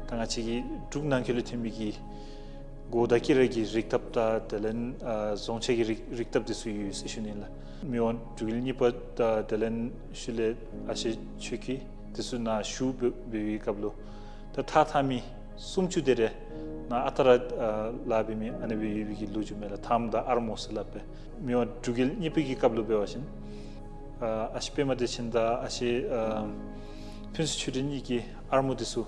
ད་ང་བཅས་ཀྱི་འབྲུག་ནང་འཁོད་ལས་ཐོན་པའི་གི་གོ་དང་དཀྱི་ར་གི་རིགས་ཐབས་དང་དེ་ལས་ཨ་བཟུང་བྱའི་གི་རིགས་རིགས་ཐབས་འདི་ཚུ་ཡོད་ཟེར་ཞུ་ནི་ལགས། མི་དབང་འབྲུག་རྒྱལ་གཉིས་པ་དང་དེ་ལས་ཤུལ་ལས་ཨ་ཞེ་ཆོས་སྐྱིད་འདི་ཚུ་ནཱ་བཞུགས་འབད་བའི་སྐབས་ལུ་ད་ཐགས་འཐག་མི་སུམ་ཅུ་དེ་རེ་ནཱ་ཨ་རྟག་ར་ཨ་ལཱ་འབད་མི་ཨ་ནི་སྦེ་ཡོད་པའི་གི་ལོ་རྒྱུས་མས་ལགས། ཐགས་དང་ཨར་མོ་ཟེར་སླབ་པས། མི་དབང་འབྲུག་རྒྱལ་གཉིས་པའི་གི་སྐབས་ལུ་འབད་བ་ཅིན་ཨ་ཨ་ཞེ་པདྨ་བདེ་ཆེན་དང་ཨ་ཞེ་ཨ་ཕུན་ཚོགས་ཆོས་སྒྲོན་གཉིས་ཀྱི་ཨར་མོ་འདི་ཚུ་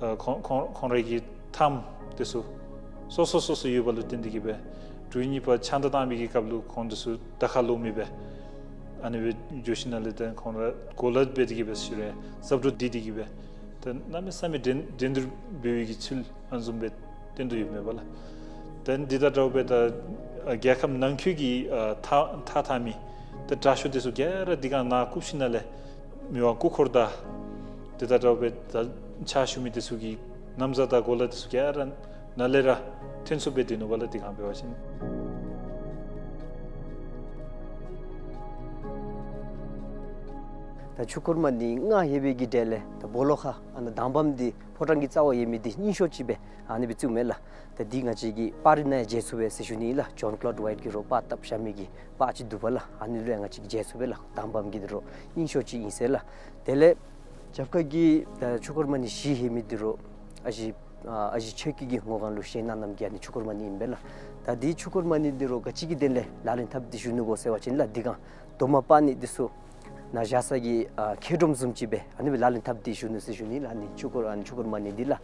ཨ་ཁོང་ཁོང་ཁོང་རའི་གི་ཐགས་འདི་ཚུ་སོ་སོ་སོ་སོ་ཡོད་པ་ལུ་བརྟེན་ཏེ་གིས་སྦེ་འབྲུག་རྒྱལ་གཉིས་པ་ཕྱག་མདའ་བཏང་མི་གི་སྐབས་ལུ་ཁོང་འདི་ཚུ་དར་ཁར་ལོག་མི་སྦེ་ཨ་ནི་སྦེ་འགྱོ་ཞིནམ་ལས་ད་ཁོང་ར་གོ་ལ་འབད་དེ་གིས་སྦེ་ཟེར་རུང་ཟབ་འགྲོ་འདི་འདི་གིས་སྦེ་ད་གནམ་མེད་ས་མེད་འགྲན་འགྲན་བསྡུར་འབད་བའི་གི་ཚུལ་ཨ་ནི་བཟུམ་སྦེ་བསྟན་དོ་ཡོདཔ་མས་པ་ལགས། ད་འདི་དང་འདྲཝ་སྦེ་ད་ཨ་རྒྱལ་ཁབ་ནང་འཁོད་ཀྱི་ཨ་ཐགས་ཐགས་འཐག་མི་ད་དྲག་ཤོས་འདི་ཚུ་ག་ར་འདི་གང་ནཱ་བཀུག་ཞིནམ་ལས་མི་དབང་སྐུ་འཁོར་དང་འདི་དང་འདྲཝ་སྦེ་ད་ཕྱག་ཞུ་མི་འདི་ཚུ་གི་ན་བཟའ་དང་གོ་ལ་འདི་ཚུ་ག་ར་ནཱ་ལས་ར་ཐོན་ཚུགསཔ་སྦེ་སྡོད་ནུག་པ་ལགས། འདི་གང་འབད་བ་ཅིན་ད་ཆོས་འཁོར་མ་ཎི་ལྔ་ཡོད་པའི་གི་གྲས་ལས་ད་སྦོ་ལོགས་ཁར་ཨ་ནཱ་དང་པམ་འདི་ཕོ་བྲང་གི་རྩ་བར་ཡོད་མི་འདི་རྙིང་ཤོས་ཅིག་སྦེ་ཨ་ནི་སྦེ་བརྩིཝ་མས་ལགས། ད་འདི་ང་བཅས་ཀྱིས་པར་རི་ནང་མཇལ་ཚུགས་པས་ཟེར་ཞུ་ནི་ལགས། ཇོན་ཀློཌ་ཝའིཊ་གིས་རོགས་པར་བཏབ་བཞག་མི་གི་པར་ཅིག་འདུག་པ་ལགས། ཨ་ནི་ལུ་ཡང་ང་བཅས་ཀྱིས་མཇལ་ཚུགས་པས་ལགས། དང་པམ་གྱི་འདི་རོགས་རྙིང་ཤོས་ཅིག་ཨིན་ཟེར་ལགས། དེ་ལས་རྒྱབ་ཁ་གི་ད་ཆོས་འཁོར་མ་ཎི་བཞི་ཡོད་མི་འདི་རོགས་ཨ་ཞེ་ཨ་ཨ་ཞེ་ཆོས་སྐྱིད་ཀྱིས་ངོ་གང་ལུ་བཞེངས་གནང་གནངམ་གི་ཨ་ནི་ཆོས་འཁོར་མ་ཎི་ཨིན་པས་ལགས། ད་འདི་ཆོས་འཁོར་མ་ཎི་འདི་རོགས་ག་ཅི་གི་དོན་ལས་ལག་ལེན་འཐབ་སྟེ་བཞུགས་ནུག་གོ་ཟེར་བ་ཅིན་ལགས། འདི་གང་རྡོག་མ་སྤར་ནི་འདི་ཚུ་ནཱ་བཞག་ས་གི་ཨ་མཁལ་སྒྲོམ་བཟུམ་ཅིག་སྦེ་ཨ་ནི་སྦེ་ལག་ལེན་འཐབ་སྟེ་བཞུགས་ནུག་ཟེར་ཞུ་ནི་ལགས། ཨ་ནི་ཆོས་འཁོར་ཨ་ནི་ཆོས་འཁོར་མ་ཎི་འདི་ལགས།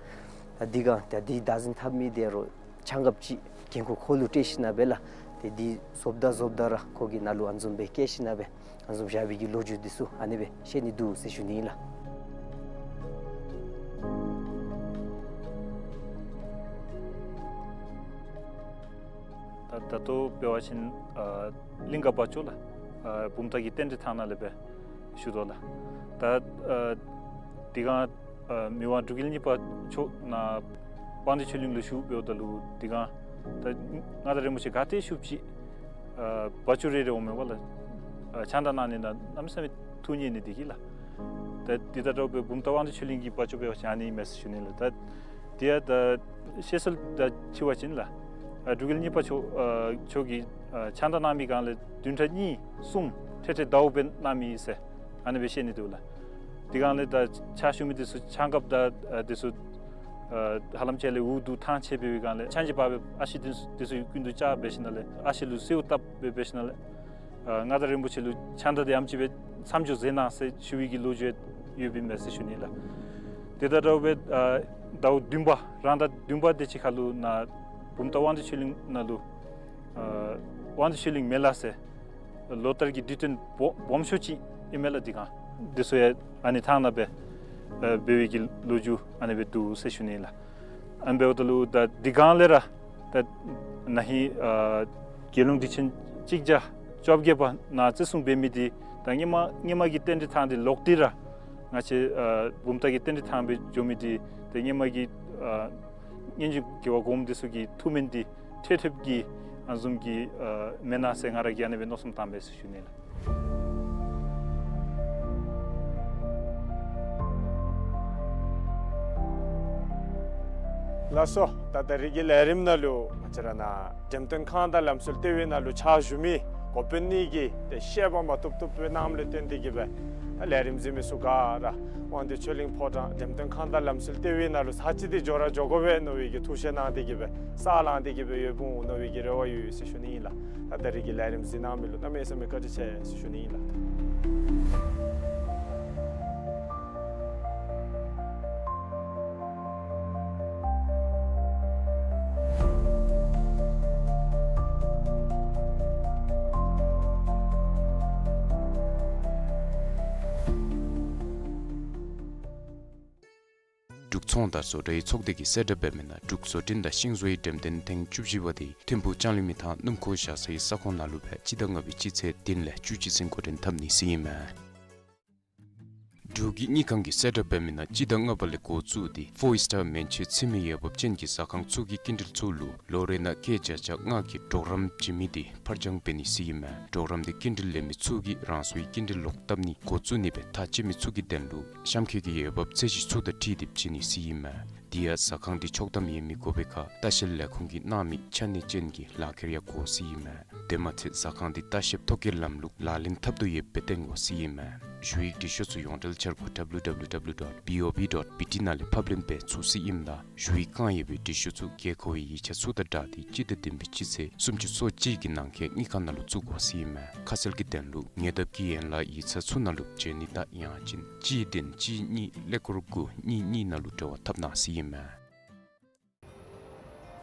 ད་འདི་གང་ད་འདི་བདག་འཛིན་འཐབ་མི་འདི་རོགས་ཆང་གཔ་ཅིག་འགན་ཁུར་ཁོ་ལུ་སྤྲོད་ཞིནམ་སྦེ་ལགས། ཏེ་འདི་བཟོཝ་ད་བཟོཝ་ད་ར་ཁོ་གིས་ནཱ་ལུ་ཨ་ནི་བཟུམ་སྦེ་བཀལ་ཞིནམ་སྦེ་ཨ་ནི་བཟུམ་བཞག་པའི་གི་ལོ་རྒྱུས་འདི་ཚུ་ཨ་ནི་སྦེ་བཤད་ནི་འདུག་ཟེར་ཞུ་ནི་ཨིན་ལགས། ད་ལྟོ་འབད་བ་ཅིན་ཨ་གླིང་ག་བ་ཅོ་ལགས། ཨ་བུམ་ཐང་གི་རྟེན་འབྲེལ་ཐང་ནང་ལས་སྦེ་བཞུགས་དོ་ལགས། ད་ཨ་དེ་སྒང་ཨ་མི་དབང་འབྲུག་རྒྱལ་གཉིས་པ་མཆོག་ནཱ་དབང་འདུས་ཆོས་གླིང་ལུ་བཞུགས་འབདཝ་ད་ལུ་དེ་སྒང་ད་མངའ་བདག་རིན་པོ་ཆེ་ག་ཏེ་བཞུགས་ཅི་ཨ་བ་ཅོ་རེ་རེ་འོང་མས་པ་ལགས། ཨ་ཕྱག་མདའ་གནང་ནི་ནང་གནམ་མེད་ས་མེད་ཐུགས་མཉེས་ནི་དེ་གིས་ལགས། ད་དེ་དང་འདྲཝ་སྦེ་བུམ་ཐང་དབང་འདུས་ཆོས་གླིང་གི་བ་ཅོ་འབད་བ་ཅིན་ཨ་ནི་མས་ཟེར་ཞུ་ནི་ལགས། ད་དེ་ཡང་ད་བཤད་སྲོལ་དང་འཁྲིལ་བ་ཅིན་ལགས། ཨ་འབྲུག་རྒྱལ་གཉིས་པ་མཆོག་ཨ་མཆོག་གིས་ཨ་ཕྱག་མདའ་གནང་མི་སྒང་ལས་བདུན་ཕྲག་གཉིས་གསུམ་ཐེངས་ཐེངས་ཟླཝ་སྦེ་གནང་མི་ཟེར་ཨ་ནི་སྦེ་བཤད་ནི་འདུག་ལགས། དེ་སྒང་ལས་ད་ཕྱག་ཞུ་མི་དེ་ཚུ་ཕྱག་འགགཔ་དང་ཨ་དེ་ཚུ་ཨ་ཧ་ལམ་ཅིག་ལས་འུ་སྡུག་ཐང་ཆད་འབད་བའི་སྒང་ལས་ཕྱག་མཇལ་འབག་སྦེ་ཨ་ཞེ་དེ་ཚུ་དེ་ཚུ་ཀུན་ཏུ་བཅར་འབད་ཞིནམ་ལས་ཨ་ཞེ་ལུ་གསོལཝ་བཏབ་སྦེ་འབད་ཞིནམ་ལས་ཨ་མངའ་བདག་རིན་པོ་ཆེ་ལུ་ཕྱག་མདའ་དེ་ཨེམ་ཅིག་སྦེ་མཚམས་འཇོག་མཛད་གནང་ཟེར་ཞུ་བའི་གི་ལོ་རྒྱུས་ཡོདཔ་ཨིན་མས་ཟེར་ཞུ་ནི་ལགས། དེ་དང་འདྲཝ་སྦེ་ཨ་ཟླཝ་བདུན་པ་རང་ཟླ་བདུན་པ་དེ་ཅིག་ཁར་ལུ་ནཱ་བུམ་ཐང་དབང་འདུས་ཆོས་གླིང་ནང་ལུ་ཨ་དབང་འདུས་ཆོས་གླིང་མེ་ལ་ཟེར་ལོ་ལྟར་གྱི་དུས་སྟོན་སྦོམ་སྦོམ་ཤོས་ཅིག་ཨིན་མས་ལགས། དེ་སྒང་དེ་ཚུ་ཡང་ཨ་ནི་ཐང་ནང་སྦེ་ཨ་འབད་བའི་གི་ལོ་རྒྱུས་ཨ་ནི་སྦེ་འདུག་ཟེར་ཞུ་ནི་ལགས། ཨ་ནི་འབདཝ་ད་ལུ་ད་དེ་སྒང་ལས་ར་ད་ན་ཧིང་ཨ་རྒྱལ་ཡོངས་སྡིངས་ཆ་གཅིག་བརྒྱ་བཅོ་བརྒྱད་པ་ནང་བརྩི་སྲུང་འབད་མི་དེ་ད་སྔོན་མ་སྔོན་མ་གི་རྟེན་འབྲེལ་ཐང་དེ་ལོག་སྟེ་ར་ང་བཅས་ཨ་བུམ་ཐང་གི་རྟེན་འབྲེལ་ཐང་སྦེ་འགྱོ་མི་དེ་ད་སྔོན་མ་གི་ཨ་སྔོན་བྱོན་རྒྱལ་བ་གོངམ་དེ་ཚུ་གི་ཐུགས་སྨོན་དེ་ཐེབས་ཐེབས་ཀྱིས་ཨ་བཟུམ་གྱི་ཨ་མེན་ན་ཟེར་ང་ར་གིས་ཨ་ནི་སྦེ་མནོ་བསམ་བཏངམ་མས་ཟེར་ཞུ་ནི་ལགས། ལགས་སོ། ད་ད་རིས་ཀྱི་ལས་རིམ་ནང་ལུ་ང་བཅས་ར་ནཱ་འགྲེམས་སྟོན་ཁང་དང་ལམ་སྲོལ་ལྟེ་བའི་ནང་ལུ་ཕྱག་ཞུ་མི་འགོ་དཔོན་གཉིས་ཀྱིས་ཏེ་བཤད་པ་མ་བཏུབ་བཏུབ་སྦེ་གནངམ་ལས་བརྟེན་ཏེ་གིས་སྦེ་ད་ལས་རིམ་གཟིགས་མི་ཚུ་ག་ར་དབང་འདུས་ཆོས་གླིང་ཕོ་བྲང་འགྲེམས་སྟོན་ཁང་དང་ལམ་སྲོལ་ལྟེ་བའི་ནང་ལུ་ཚར་གཅིག་དེ་འགྱོ་ར་འགྱོ་དགོ་པས་མནོ་བའི་གི་ཐུགས་བཞེད་གནང་སྟེ་གིས་སྦེ་ས་ལངས་ཏེ་གིས་སྦེ་ཡོདཔ་འོང་མནོ་བའི་གི་རེ་བ་ཡོད་ཟེར་ཞུ་ནི་ཨིན་ལགས། ད་ད་རིས་ཀྱི་ལས་རིམ་གཟིགས་གནང་མི་ལུ་གནམ་མེད་ས་མེད་བཀའ་དྲིན་ཆེ་ཟེར་ཞུ་ནི་ཨིན་ལགས། འབྲུག་ཚོང་དང་བཟོ་གྲྭའི་ཚོགས་སྡེ་གིས་གསལ་བསྒྲགས་འབད་མི་ནང་འབྲུག་བཟོ་སྐྲུན་དང་ཤིང་བཟོའི་འགྲེམས་སྟོན་ཐེངས་བཅུ་བཞི་པ་དེ་ཐིམ་ཕུག་ལྕང་གླིང་མི་ཐང་སྣུམ་འཁོར་བཞག་སའི་ས་ཁོངས་ནང་ལུ་སྦེ་སྤྱི་ཟླ་ལྔ་པའི་སྤྱི་ཚེས་བདུན་ལས་བཅུ་གཅིག་ཚུན་འགོ་འདྲེན་འཐབ་ནི་ཟེར་ཨིན་མས། འབྲུག་གི་དངུལ་ཁང་གིས་གསལ་བསྒྲགས་འབད་མི་ནང་སྤྱི་ཟླ་ལྔ་པ་ལས་འགོ་བཙུགས་ཏེ་ཕོར་སི་ཊར་མན་ཆད་ཚུད་མི་འོས་འབབ་ཅན་གྱི་ཟ་ཁང་ཚུ་གི་སྐྱིན་འགྲུལ་ཚུ་ལུ་ལོ་རེ་ནང་སྐྱེད་བརྒྱ་ཆ་ལྔ་གི་གྲོགས་རམ་བྱིན་མི་དེ་ཕར་འགྱངས་འབད་ནི་ཟེར་ཨིན་མས། གྲོགས་རམ་དེ་སྐྱིན་འགྲུལ་ལེན་མི་ཚུ་གིས་རང་སོའི་སྐྱིན་འགྲུལ་ལོག་བཏབ་ནི་འགོ་བཙུགས་ནི་སྦེ་ཐག་བཅད་མི་ཚུ་གི་དོན་ལུ་གཤམ་འཁོད་ཀྱི་འོས་འབབ་ཚད་གཞི་ཚུ་དང་འཁྲིལ་ཏེ་བྱིན་ནི་ཟེར་ཨིན་མས། དེ་ཡང་ཟ་ཁང་དེ་ཆོག་ཐམ་ཡོད་མི་དགོ་པའི་ཁར་ལྟ་བཤལ་ལས་ཁུངས་ཀྱིས་གནང་མི་ཆ་གནས་ཅན་གྱི་ལག་ཁྱེར་ཡང་དགོ་ཟེར་ཨིན་མས། དེ་མ་ཚད་ཟ་ཁང་དེ་ལྟ་བཤལ་ཐོ་བཀོད་ལམ་ལུགས་ལག་ལེན་འཐབ་དོ་ཡོདཔ་སྦེ་སྟོན་དགོ་ཟེར་ཨིན་མས། ཞུ་ཡིག་འབྲི་ཤོག་ཚུ་ཡོངས་འབྲེལ་འཆར་སྒོ་W W W dot B O B dot B T ནང་ལས་ཕབ་ལེན་འབད་ཚུགས་ཟེར་ཨིནམ་ད་ཞུ་ཡིག་བཀང་ཡོད་པའི་འབྲི་ཤོག་ཚུ་དགོས་མཁོ་བའི་ཡིག་ཆ་ཚུ་དང་སྦྲགས་ཏེ་སྤྱི་ཟླ་བདུན་པའི་སྤྱི་ཚེས་སུམ་ཅུ་སོ་གཅིག་གི་ནང་འཁོད་དངུལ་ཁང་ནང་ལུ་བཙུགས་དགོ་ཟེར་ཨིན་མས། ཁ་གསལ་གྱི་དོན་ལུ་ཉེ་འདབས་ཀྱི་ཡན་ལག་ཡིག་ཚང་ཚུ་ནང་ལུ་བྱོན་ནི་དང་ཡང་ཅིན་གཅིག་བདུན་གཅིག་གཉིས་ཀླད་ཀོར་དགུ་གཉིས་གཉིས་ནང་ལུ་འབྲེལ་བ་འཐབ་གནང་ཟེར་ཨིན་མས།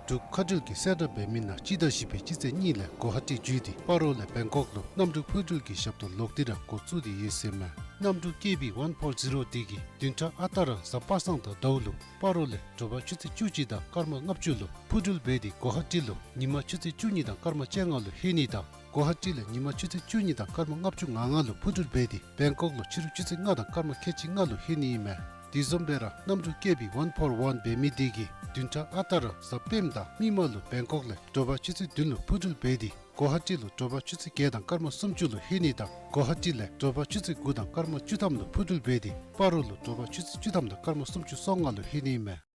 འབྲུག་མཁའ་འགྲུལ་གྱིས་གསལ་བསྒྲགས་འབད་མི་ནང་སྤྱི་ཟླ་བཞི་པའི་སྤྱི་ཚེས་གཉིས་ལས་གོ་ཧ་ཊི་བརྒྱུད་དེ་སྤ་རོ་ལས་བེང་ཀོག་ལུ་གནམ་གྲུ་འཕུར་འགྲུལ་གྱི་ཞབས་ཏོག་ལོག་སྟེ་ར་འགོ་བཙུགས་ཏེ་ཡོད་ཟེར་མས། གནམ་གྲུ་ཀེ་བི་ཝན་ཕོར་ཛི་རོ་དེ་གིས་བདུན་ཕྲག་ཨ་རྟག་ར་གཟའ་པ་སངས་དང་ཟླཝ་ལུ་སྤ་རོ་ལས་དྲོ་པ་ཆུ་ཚོད་བཅུ་གཅིག་དང་སྐར་མ་ལྔ་བཅུ་ལུ་འཕུར་འགྲུལ་འབད་དེ་གོ་ཧ་ཊི་ལུ་ཉིན་མ་ཆུ་ཚོད་བཅུ་གཉིས་དང་སྐར་མ་བཅོ་ལྔ་ལུ་ལྷོད་ནི་དང་གོ་ཧ་ཊི་ལས་ཉིན་མ་ཆུ་ཚོད་བཅུ་གཉིས་དང་སྐར་མ་ལྔ་བཅུ་ང་ལྔ་ལུ་འཕུར་འགྲུལ་འབད་དེ་བེང་ཀོག་ལུ་ཕྱི་རུ་ཆུ་ཚོད་ལྔ་དང་སྐར་མ་ཁལ་གཅིག་ལྔ་ལུ་ལྷོད་ནི་ཨིན་མས། དེ་བཟུམ་སྦེ་ར་གནམ་གྲུ་ཀེ་བི་ཝན་ཕོར་ཝན་འབད་མི་དེ་གིས་བདུན་ཕྲག་ཨ་རྟག་ར་གཟའ་སྤེནམ་དང་མིག་དམར་ལུ་བེང་ཀོག་ལས་དྲོ་པ་ཆུ་ཚོད་བདུན་ལུ་འཕུར་འགྲུལ་འབད་དེ་གོ་ཧ་ཊི་ལུ་དྲོ་པ་ཆུ་ཚོད་བརྒྱད་དང་སྐར་མ་སུམ་ཅུ་ལུ་ལྷོད་ནི་དང་གོ་ཧ་ཊི་ལས་དྲོ་པ་ཆུ་ཚོད་དགུ་དང་སྐར་མ་བཅུ་ཐམ་ལུ་འཕུར་འགྲུལ་འབད་དེ་སྤ་རོ་ལུ་དྲོ་པ་ཆུ་ཚོད་བཅུ་ཐམ་དང་སྐར་མ་སུམ་ཅུ་སོ་ལྔ་ལུ་ལྷོད་ནི་ཨིན་མས།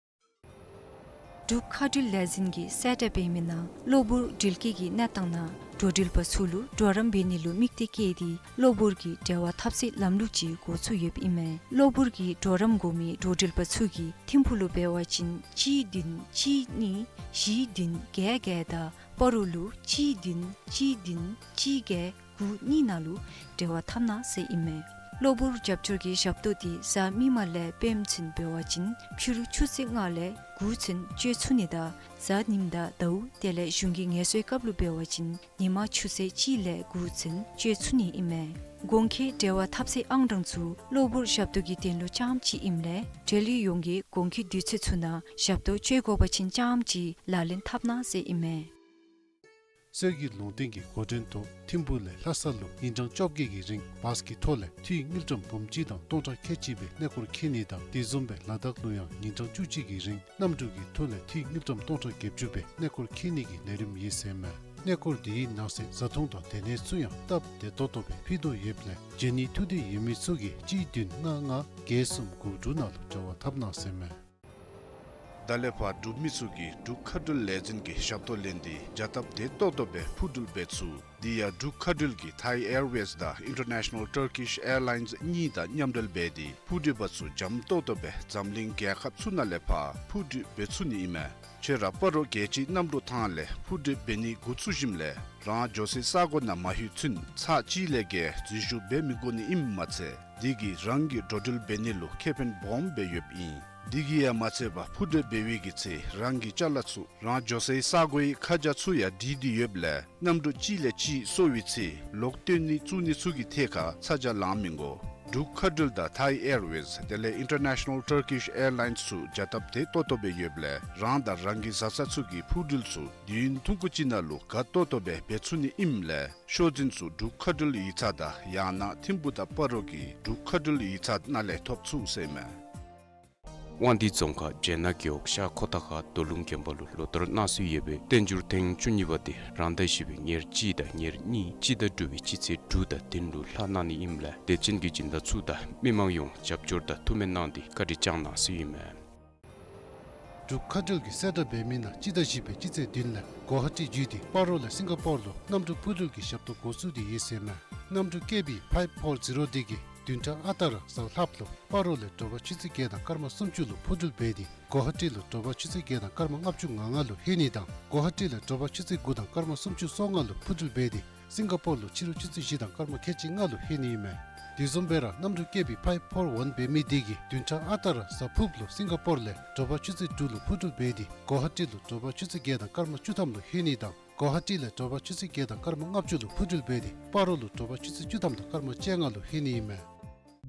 འབྲུག་མཁའ་འགྲུལ་ལས་འཛིན་གྱིས་གསལ་བསྒྲགས་འབད་མི་ནང་གློ་བུར་འགྲུལ་སྐྱེལ་གྱི་གནས་སྟངས་ནང་འགྲོ་འགྲུལ་པ་ཚུ་ལུ་གྲོགས་རམ་འབད་ནི་ལུ་དམིགས་གཏད་བསྐྱེད་དེ་གློ་བུར་གྱི་འབྲེལ་བ་འཐབ་སའི་ལམ་ལུགས་ཅིག་འགོ་བཙུགས་ཡོདཔ་ཨིན་མས། གློ་བུར་གྱི་གྲོགས་རམ་དགོ་མི་འགྲོ་འགྲུལ་པ་ཚུ་གིས་ཐིམ་ཕུག་ལུ་འབད་བ་ཅིན་གཅིག་བདུན་གཅིག་གཉིས་བཞི་བདུན་བརྒྱད་བརྒྱད་དང་སྤ་རོ་ལུ་གཅིག་བདུན་གཅིག་བདུན་གཅིག་བརྒྱད་དགུ་གཉིས་ནང་ལུ་འབྲེལ་བ་འཐབ་གནང་ཟེར་ཨིན་མས། གློ་བུར་རྒྱབ་སྐྱོར་གྱི་ཞབས་ཏོག་དེ་གཟའ་མིག་དམར་ལས་སྤེནམ་ཚུན་འབད་བ་ཅིན་ཕྱི་རུ་ཆུ་ཚོད་ལྔ་ལས་དགུ་ཚུན་སྤྱོད་ཚུགས་ནི་དང་གཟའ་ཉིམ་དང་ཟླཝ་དེ་ལས་གཞུང་གི་ངལ་གསོའི་སྐབས་ལུ་འབད་བ་ཅིན་ཉིན་མ་ཆུ་ཚོད་གཅིག་ལས་དགུ་ཚུན་སྤྱོད་ཚུགས་ནི་ཨིན་མས། གོང་འཁོད་འབྲེལ་བ་འཐབ་སའི་ཨང་གྲངས་ཚུ་གློ་བུར་ཞབས་ཏོག་གི་དོན་ལུ་རྐྱངམ་ཅིག་ཨིནམ་ལས་འབྲེལ་ཡོད་ཡོངས་ཀྱིས་གོང་འཁོད་དུས་ཚོད་ཚུ་ནང་ཞབས་ཏོག་སྤྱོད་དགོ་པ་ཅིན་རྐྱངམ་ཅིག་ལག་ལེན་འཐབ་གནང་ཟེར་ཨིན་མས། སྲོལ་གྱི་ལུང་བསྟན་གྱི་འགོ་འདྲེན་ཐོག་ཐིམ་ཕུག་ལས་ལྷ་ས་ལུ་ཉིན་གྲངས་བཅོ་བརྒྱད་ཀྱི་རིང་བཱས་ཀྱི་ཐོག་ལས་འཐུས་དངུལ་ཀྲམ་འབུམ་གཅིག་དང་སྟོང་ཕྲག་ཁལ་གཅིག་སྦེ་གནས་སྐོར་འཁྱིད་ནི་དང་དེ་བཟུམ་སྦེ་ལ་དྭགས་ལུ་ཡང་ཉིན་གྲངས་བཅུ་གཅིག་གི་རིང་གནམ་གྲུ་གི་ཐོག་ལས་འཐུས་དངུལ་ཀྲམ་སྟོང་ཕྲག་བརྒྱད་ཅུ་སྦེ་གནས་སྐོར་འཁྱིད་ནི་གི་ལས་རིམ་ཡོད་ཟེར་མས། གནས་སྐོར་དེའི་ནང་གསེས་བཟའ་འཐུང་དང་སྡོད་གནས་ཚུ་ཡང་སྟབས་བདེ་ཏོག་ཏོ་སྦེ་ཕུལ་དོ་ཡོདཔ་ལས་བྱོན་ནི་ཐུགས་འདོད་ཡོད་མི་ཚུ་གིས་གཅིག་བདུན་ལྔ་ལྔ་བརྒྱད་གསུམ་དགུ་དྲུག་ནང་ལུ་འབྲེལ་བ་འཐབ་གནང་ཟེར་མས། ད་ལས་ཕར་འབྲུག་མི་ཚུ་གིས་འབྲུག་མཁའ་འགྲུལ་ལས་འཛིན་གྱི་ཞབས་ཏོག་ལེན་ཏེ་བྱ་སྟབས་བདེ་ཏོག་ཏོ་སྦེ་འཕུར་འགྲུལ་འབད་ཚུགས། དེ་ཡང་འབྲུག་མཁའ་འགྲུལ་གྱིས་Thai Airways དང་International Turkish Airlines གཉིས་དང་མཉམ་འབྲེལ་འབད་དེ་འཕུར་འགྲུལ་པ་ཚུ་འཇམ་ཏོག་ཏོ་སྦེ་འཛམ་གླིང་རྒྱལ་ཁབ་ཚུ་ནང་ལས་ཕར་འཕུར་འགྲུལ་འབད་ཚུགས་ནི་ཨིན་མས། ཁྱོད་ར་སྤ་རོ་རྒྱལ་སྤྱིའི་གནམ་གྲུ་ཐང་ལས་འཕུར་འགྲུལ་འབད་ནི་འགོ་བཙུགས་ཞིནམ་ལས་རང་འགྱོ་སའི་ས་གོ་ནང་མ་ལྷོད་ཚུན་ཚར་གཅིག་ལས་བརྒལ་འཛུལ་ཞུགས་འབད་མི་དགོ་ནི་ཨིནམ་མ་ཚད་དེ་གིས་རང་གི་འགྲོ་འགྲུལ་འབད་ནི་ལུ་ཁེ་ཕན་སྦོམ་སྦེ་ཡོདཔ་ཨིན། དེ་གིས་ཡང་མ་ཚད་པར་འཕུར་འགྲུལ་འབད་བའི་གི་ཚེ་རང་གི་ཅ་ལ་ཚུ་རང་འགྱོ་སའི་ས་གོའི་ཁ་བྱང་ཚུ་ཡང་བྲིས་ཏེ་ཡོདཔ་ལས་གནམ་གྲུ་གཅིག་ལས་གཅིག་སོར་བའི་ཚེ་ལོག་བཏོན་ནི་བཙུགས་ནི་ཚུ་གི་ཐད་ཁར་ཚ་གྱང་ལང་མི་དགོ། འབྲུག་མཁའ་འགྲུལ་དང་Thai Airways དེ་ལས་International Turkish Airlines ཚུ་བྱ་སྟབས་བདེ་ཏོག་ཏོ་སྦེ་ཡོདཔ་ལས་རང་དང་རང་གི་བཟའ་ཚང་ཚུ་གི་འཕུར་འགྲུལ་ཚུ་དུས་ཡུན་ཐུང་ཀུ་ཅིག་ནང་ལུ་དགའ་ཏོག་ཏོ་སྦེ་འབད་ཚུགས་ནི་ཨིནམ་ལས་ཤོག་འཛིན་ཚུ་འབྲུག་མཁའ་འགྲུལ་ཡིག་ཚང་དང་ཡང་ན་ཐིམ་ཕུག་དང་སྤ་རོ་གི་འབྲུག་མཁའ་འགྲུལ་ཡིག་ཚང་ནང་ལས་ཐོབ་ཚུགས་ཟེར་མས། དབང་འདུས་རྫོང་ཁག་སྦྱེད་ནག་རྒེད་འོག་ཤར་ཁོ་ཐང་ཁ་རྡོ་ལུང་དགོན་པ་ལུ་ལོ་ལྟར་གནང་སྲོལ་ཡོད་པའི་བསྟན་འགྱུར་ཐེངས་བཅུ་གཉིས་པ་དེ་རང་ཟླ་བཞི་པའི་ཉེར་གཅིག་དང་ཉེར་གཉིས་སྤྱི་ཟླ་དྲུག་པའི་སྤྱི་ཚེས་དྲུག་དང་བདུན་ལུ་ལྷག་གནང་ནི་ཨིནམ་ལས་དད་ཅན་གྱི་སྦྱིན་བདག་ཚུ་དང་མི་མང་ཡོངས་རྒྱབ་སྐྱོར་དང་ཐུགས་སྨོན་གནང་སྟེ་བཀའ་དྲིན་བསྐྱངས་གནང་ཟེར་ཨིན་མས། འབྲུག་མཁའ་འགྲུལ་གྱིས་གསལ་བསྒྲགས་འབད་མི་ནང་སྤྱི་ཟླ་བཞི་པའི་སྤྱི་ཚེས་བདུན་ལས་གོ་ཧ་ཊི་བརྒྱུད་དེ་སྤ་རོ་ལས་སིང་ག་པོར་ལུ་གནམ་གྲུ་འཕུར་འགྲུལ་གྱི་ཞབས་ཏོག་འགོ་བཙུགས་ཏེ་ཡོད་ཟེར་མས། གནམ་གྲུ་ཀེ་བི་ཕའིབ་ཕོར་ཛི་རོ་དེ་གིས་བདུན་ཕྲག་ཨ་རྟག་ར་གཟའ་ལྷགཔ་ལུ་སྤ་རོ་ལས་དྲོ་པ་ཆུ་ཚོད་བརྒྱད་དང་སྐར་མ་སུམ་ཅུ་ལུ་འཕུར་འགྲུལ་འབད་དེ་གོ་ཧ་ཊི་ལུ་དྲོ་པ་ཆུ་ཚོད་བརྒྱད་དང་སྐར་མ་ལྔ་བཅུ་ང་ལྔ་ལུ་ལྷོད་ནི་དང་གོ་ཧ་ཊི་ལས་དྲོ་པ་ཆུ་ཚོད་དགུ་དང་སྐར་མ་སུམ་ཅུ་སོ་ལྔ་ལུ་འཕུར་འགྲུལ་འབད་དེ་སིང་ག་པོར་ལུ་ཕྱི་རུ་ཆུ་ཚོད་བཞི་དང་སྐར་མ་ཁལ་གཅིག་ལྔ་ལུ་ལྷོད་ནི་ཨིན་མས། དེ་བཟུམ་སྦེ་ར་གནམ་གྲུ་ཀེ་བི་ཕའིབ་ཕོར་ཝན་འབད་མི་དེ་གིས་བདུན་ཕྲག་ཨ་རྟག་ར་གཟའ་ཕུརཔ་ལུ་སིང་ག་པོར་ལས་དྲོ་པ་ཆུ་ཚོད་དྲུག་ལུ་འཕུར་འགྲུལ་འབད་དེ་གོ་ཧ་ཊི་ལུ་དྲོ་པ་ཆུ་ཚོད་བརྒྱད་དང་སྐར་མ་བཅུ་ཐམ་ལུ་ལྷོད་ནི་དང་གོ་ཧ་ཊི་ལས་དྲོ་པ་ཆུ་ཚོད་བརྒྱད་དང་སྐར་མ་ལྔ་བཅུ་ལུ་འཕུར་འགྲུལ་འབད་དེ་སྤ་རོ་ལུ་དྲོ་པ་ཆུ་ཚོད་བཅུ་ཐམ་དང་སྐར་མ་བཅོ་ལྔ་ལུ་ལྷོད་ནི་ཨིན་མས།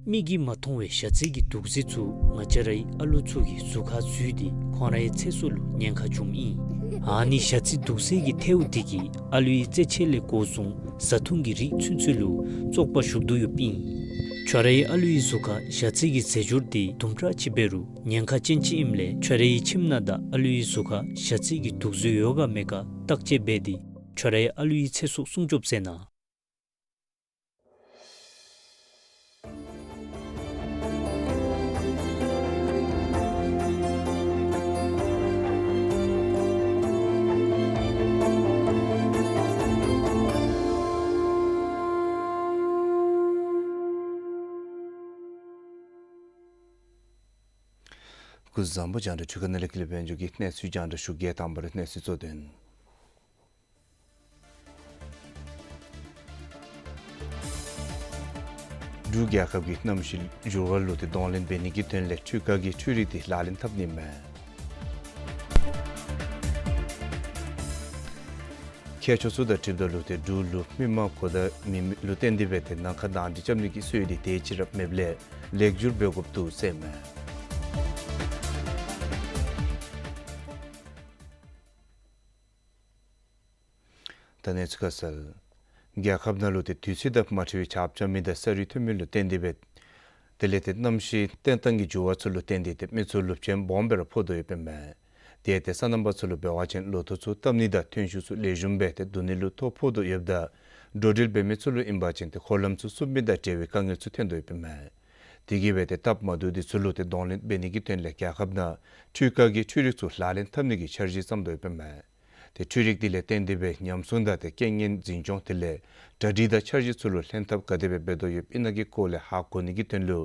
མིག་གིས་མ་མཐོང་བའི་ཞ་རྩི་གི་དུག་རྫས་ཚུ་ང་བཅས་རའི་ཨ་ལུ་ཚུ་གི་གཟུགས་ཁར་འཛུལ་ཏེ་ཁོང་རའི་ཚེ་སྲོག་ལུ་ཉེན་ཁ་འབྱུངམ་ཨིན། ཨ་ནི་ཞ་རྩི་དུག་རྫས་ཀྱི་ཐལཝ་དེ་གིས་ཨ་ལུའི་རྩེད་ཆས་ལས་འགོ་བཟུང་བཟའ་འཐུང་གི་རིགས་ཚུན་ཚོད་ལུ་བཙོག་པ་ཞུགས་དོ་ཡོདཔ་ཨིན། ཁྱོད་རའི་ཨ་ལུའི་གཟུགས་ཁར་ཞ་རྩི་གི་རྫས་སྦྱོར་དེ་དུམ་གྲ་ཅིག་འབད་རུང་ཉེན་ཁ་ཅན་ཅིག་ཨིནམ་ལས་ཁྱོད་རའི་ཁྱིམ་ནང་དང་ཨ་ལུའི་གཟུགས་ཁར་ཞ་རྩི་གི་དུག་རྫས་ཡོད་ག་མེད་ག་བརྟག་དཔྱད་འབད་དེ་ཁྱོད་རའི་ཨ་ལུའི་ཚེ་སྲོག་སྲུང་སྐྱོབ་མཛད་གནང་། སྐུ་གཟུགས་བཟང་པོ། རྒྱང་བསྒྲགས་འཕྲུལ་ཁང་ནང་ལས་ཀུན་ལེགས་དཔལ་འབྱོར་གྱི་གནས་ཚུལ་རྒྱང་བསྒྲགས་ཞུ་གེ། དང་པ་ར་གནས་ཚུལ་གཙོ་དོན། འབྲུག་རྒྱལ་ཁབ་ཀྱིས་གནམ་གཤིས་འགྱུར་བ་ལུ་ཏེ་གདོང་ལེན་འབད་ནི་གི་དོན་ལས་འཕྲུལ་ཁ་གི་འཕྲུལ་རིག་དེ་ལག་ལེན་འཐབ་ནི་མས། ཁྱད་ཆོས་ཚུ་དང་འཁྲིལཝ་ད་ལུ་ཏེ་འབྲུག་ལུ་མི་མང་གུ་དང་མི་མི་ལུ་བརྟེན་ཏེ་འབད་དེ་ནང་ཁ་དང་འདི་རྐྱབ་ནི་གི་སྲོལ་འདི་དེ་ཅིག་ར་མེདཔ་ལས་ལེགས་བསྒྱུར་འབད་དགོཔ་འདུག་ཟེར་མས། ད་གནས་ཚུལ་ཁ་གསལ། རྒྱལ་ཁབ་ནང་ལུ་ཏེ་དུས་ཚོད་དང་མ་འཁྲིལ་བའི་ཆརཔ་རྐྱབ་མི་དང་ས་རུད་ཐོན་མི་ལུ་བརྟེན་ཏེ་འབད་དེ་ལས་ཏེ་གནམ་གཤིས་གཏན་བཏང་གི་འགྱུར་བ་ཚུ་ལུ་བརྟེན་ཏེ་ཏེ་མི་ཚུ་ལུ་ཕྱད་སྦོམ་སྦེ་ར་ཕོག་དོ་ཡོདཔ་ཨིན་མས། དེ་ཏེ་སོ་ནམ་པ་ཚུ་ལུ་འབད་བ་ཅིན་ལོ་ཐོག་ཚུ་བཏབ་ནི་དང་ཐོན་ཤུགས་ཚུ་ལེགས་ཤོམ་སྦེ་ཏེ་བསྡུ་ནི་ལུ་ཐོ་ཕོག་དོ་ཡོདཔ་ད་འགྲོ་འགྲུལ་འབད་མི་ཚུ་ལུ་ཨིན་པ་ཅིན་ཏེ་འཁོར་ལམ་ཚུ་བསུབ་མི་དང་འབྲེལ་བའི་དཀའ་ངལ་ཚུ་ཐོན་དོ་ཡོདཔ་ཨིན་མས། དེ་གིས་འབད་དེ་སྟབས་མ་བདེཝ་འདི་ཚུ་ལུ་ཏེ་གདོང་ལེན་འབད་ནི་གི་དོན་ལས་རྒྱལ་ཁབ་ནང་འཕྲུལ་ཁ་གི་འཕྲུལ་རིག་ཚུ་ལག་ལེན་འཐབ་ནི་གི་འཆར་གཞི་བརྩམ་དོ་ཡོདཔ་ཨིན་མས། ཏེ་འཕྲུལ་རིག་འདི་ལས་བརྟེན་ཏེ་འབད་ཉམས་སྲུང་དང་ཏེ་རྐྱེན་ངན་འཛིན་སྐྱོང་དེ་ལས་གྲ་སྒྲིག་དང་འཆར་གཞི་ཚུ་ལུ་ལྷན་ཐབས་ག་དེ་སྦེ་འབད་དོ་ཡོདཔ་ཨིན་ན་གི་སྐོར་ལས་ཧ་གོ་ནི་གི་དོན་ལུ་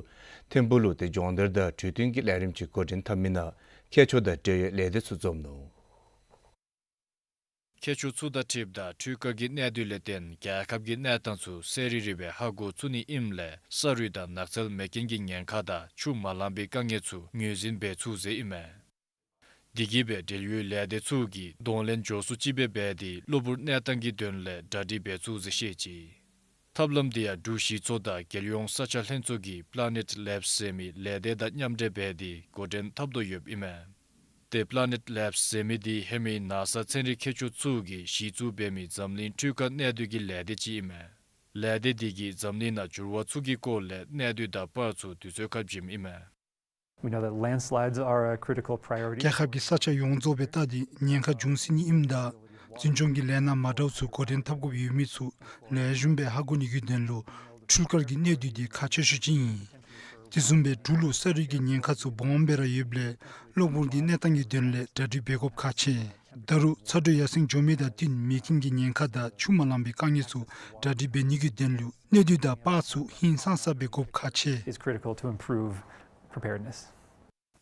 ཐིམ་ཕུག་ལུ་ཏེ་སྦྱོང་བརྡར་དང་གྲོས་བསྟུན་གྱི་ལས་རིམ་ཅིག་འགོ་འདྲེན་འཐབ་མི་ནང་ཁྱད་ཆོས་དང་འབྲེལ་བའི་ལས་སྡེ་ཚུ་འཛོམས་ནུག། ཁྱད་ཆོས་ཚུ་དང་འཁྲིལཝ་ད་འཕྲུལ་ཁ་གི་གནད་དོན་ལས་བརྟེན་རྒྱལ་ཁབ་ཀྱི་གནས་སྟངས་ཚུ་གསལ་རི་རི་སྦེ་ཧ་གོ་ཚུགས་ནི་ཨིནམ་ལས་ས་རུད་དང་ནགས་ཚལ་མེ་རྐྱེན་གྱི་ཉེན་ཁ་དང་ཆུ་མ་ལང་པའི་དཀའ་ངལ་ཚུ་ངོས་འཛིན་འབད་ཚུགས་ཟེར་ཨིན་མས། དེ་གིས་འབད་འབྲེལ་ཡོད་ལས་སྡེ་ཚུ་གིས་གདོང་ལེན་མགྱོགས་སུ་ཅིག་སྦེ་འབད་དེ་གློ་བུར་གནས་སྟངས་ཀྱི་དོན་ལས་གྲ་སྒྲིག་འབད་ཚུགས་ཟེར་བཤད་ཅི། ཐབས་ལམ་དེ་ཡང་འབྲུག་གཞི་ཚོགས་དང་རྒྱལ་ཡོངས་ས་ཆ་ལྷན་ཚོགས་ཀྱི་Planet Labs ཟེར་མི་ལས་སྡེ་དང་མཉམ་འབྲེལ་འབད་དེ་འགོ་འདྲེན་འཐབ་དོ་ཡོདཔ་ཨིན་མས། ཏེ་པླ་ནེཊ་ལེབས་ཟེར་མི་འདི་ཧེ་མའི་ནཱ་ས་ཚན་རིག་མཁས་མཆོག་ཚུ་གིས་གཞི་བཙུགས་འབད་མི་འཛམ་གླིང་འཕྲུལ་ཁ་གནས་སྡུད་ཀྱི་ལས་སྡེ་ཅིག་ཨིན་མས། ལས་སྡེ་འདི་གིས་འཛམ་གླིང་ནང་འགྱུར་བ་ཚུ་གི་སྐོར་ལས་གནས་སྡུད་དང་པར་ཚུ་དུས་ཚོད་ཁར་བྱིནམ་ཨིན་མས། We know that landslides are a critical priority. རྒྱལ་ཁབ་ཀྱི་ས་ཆ་ཡོངས་རྫོགས་སྦེ་བལྟ་སྟེ་ཉེན་ཁ་འབྱུང་སྲིད་ནི་ཨིནམ་ད་འཛིན་སྐྱོང་གི་ལས་སྣ་མ་འདྲཝ་ཚུ་འགོ་འདྲེན་འཐབ་དགོཔ་ཡོད་མི་ཚུ་ལེགས་ཤོམ་སྦེ་ཧ་གོ་ནི་གི་དོན་ལུ་འཕྲུལ་ཁ་གི་གནས་སྡུད་འདི་ཁག་ཆེ་ཤོས་ཅིག་ཨིན། དེ་བཟུམ་སྦེ་འབྲུག་ལུ་ས་རུད་ཀྱི་ཉེན་ཁ་ཚུ་སྦོམ་སྦེ་ར་ཡོདཔ་ལས་གློ་བུར་གྱི་གནས་སྟངས་ཀྱི་དོན་ལས་གྲ་སྒྲིག་འབད་དགོཔ་ཁག་ཆེ། ད་རུང་ཚ་དྲོད་ཡར་སེང་འགྱོ་མི་དང་བསྟུན་མེ་འཁྱེགས་ཀྱི་ཉེན་ཁ་དང་ཆུ་མ་ལང་པའི་དཀའ་ངལ་ཚུ་གྲ་སྒྲིག་འབད་ནི་གི་དོན་ལུ་གནས་སྡུད་དང་པར་ཚུ་ཧིང་སངས་ས་སྦེ་དགོཔ་ཁག་ཆེ། Is critical to improve preparedness.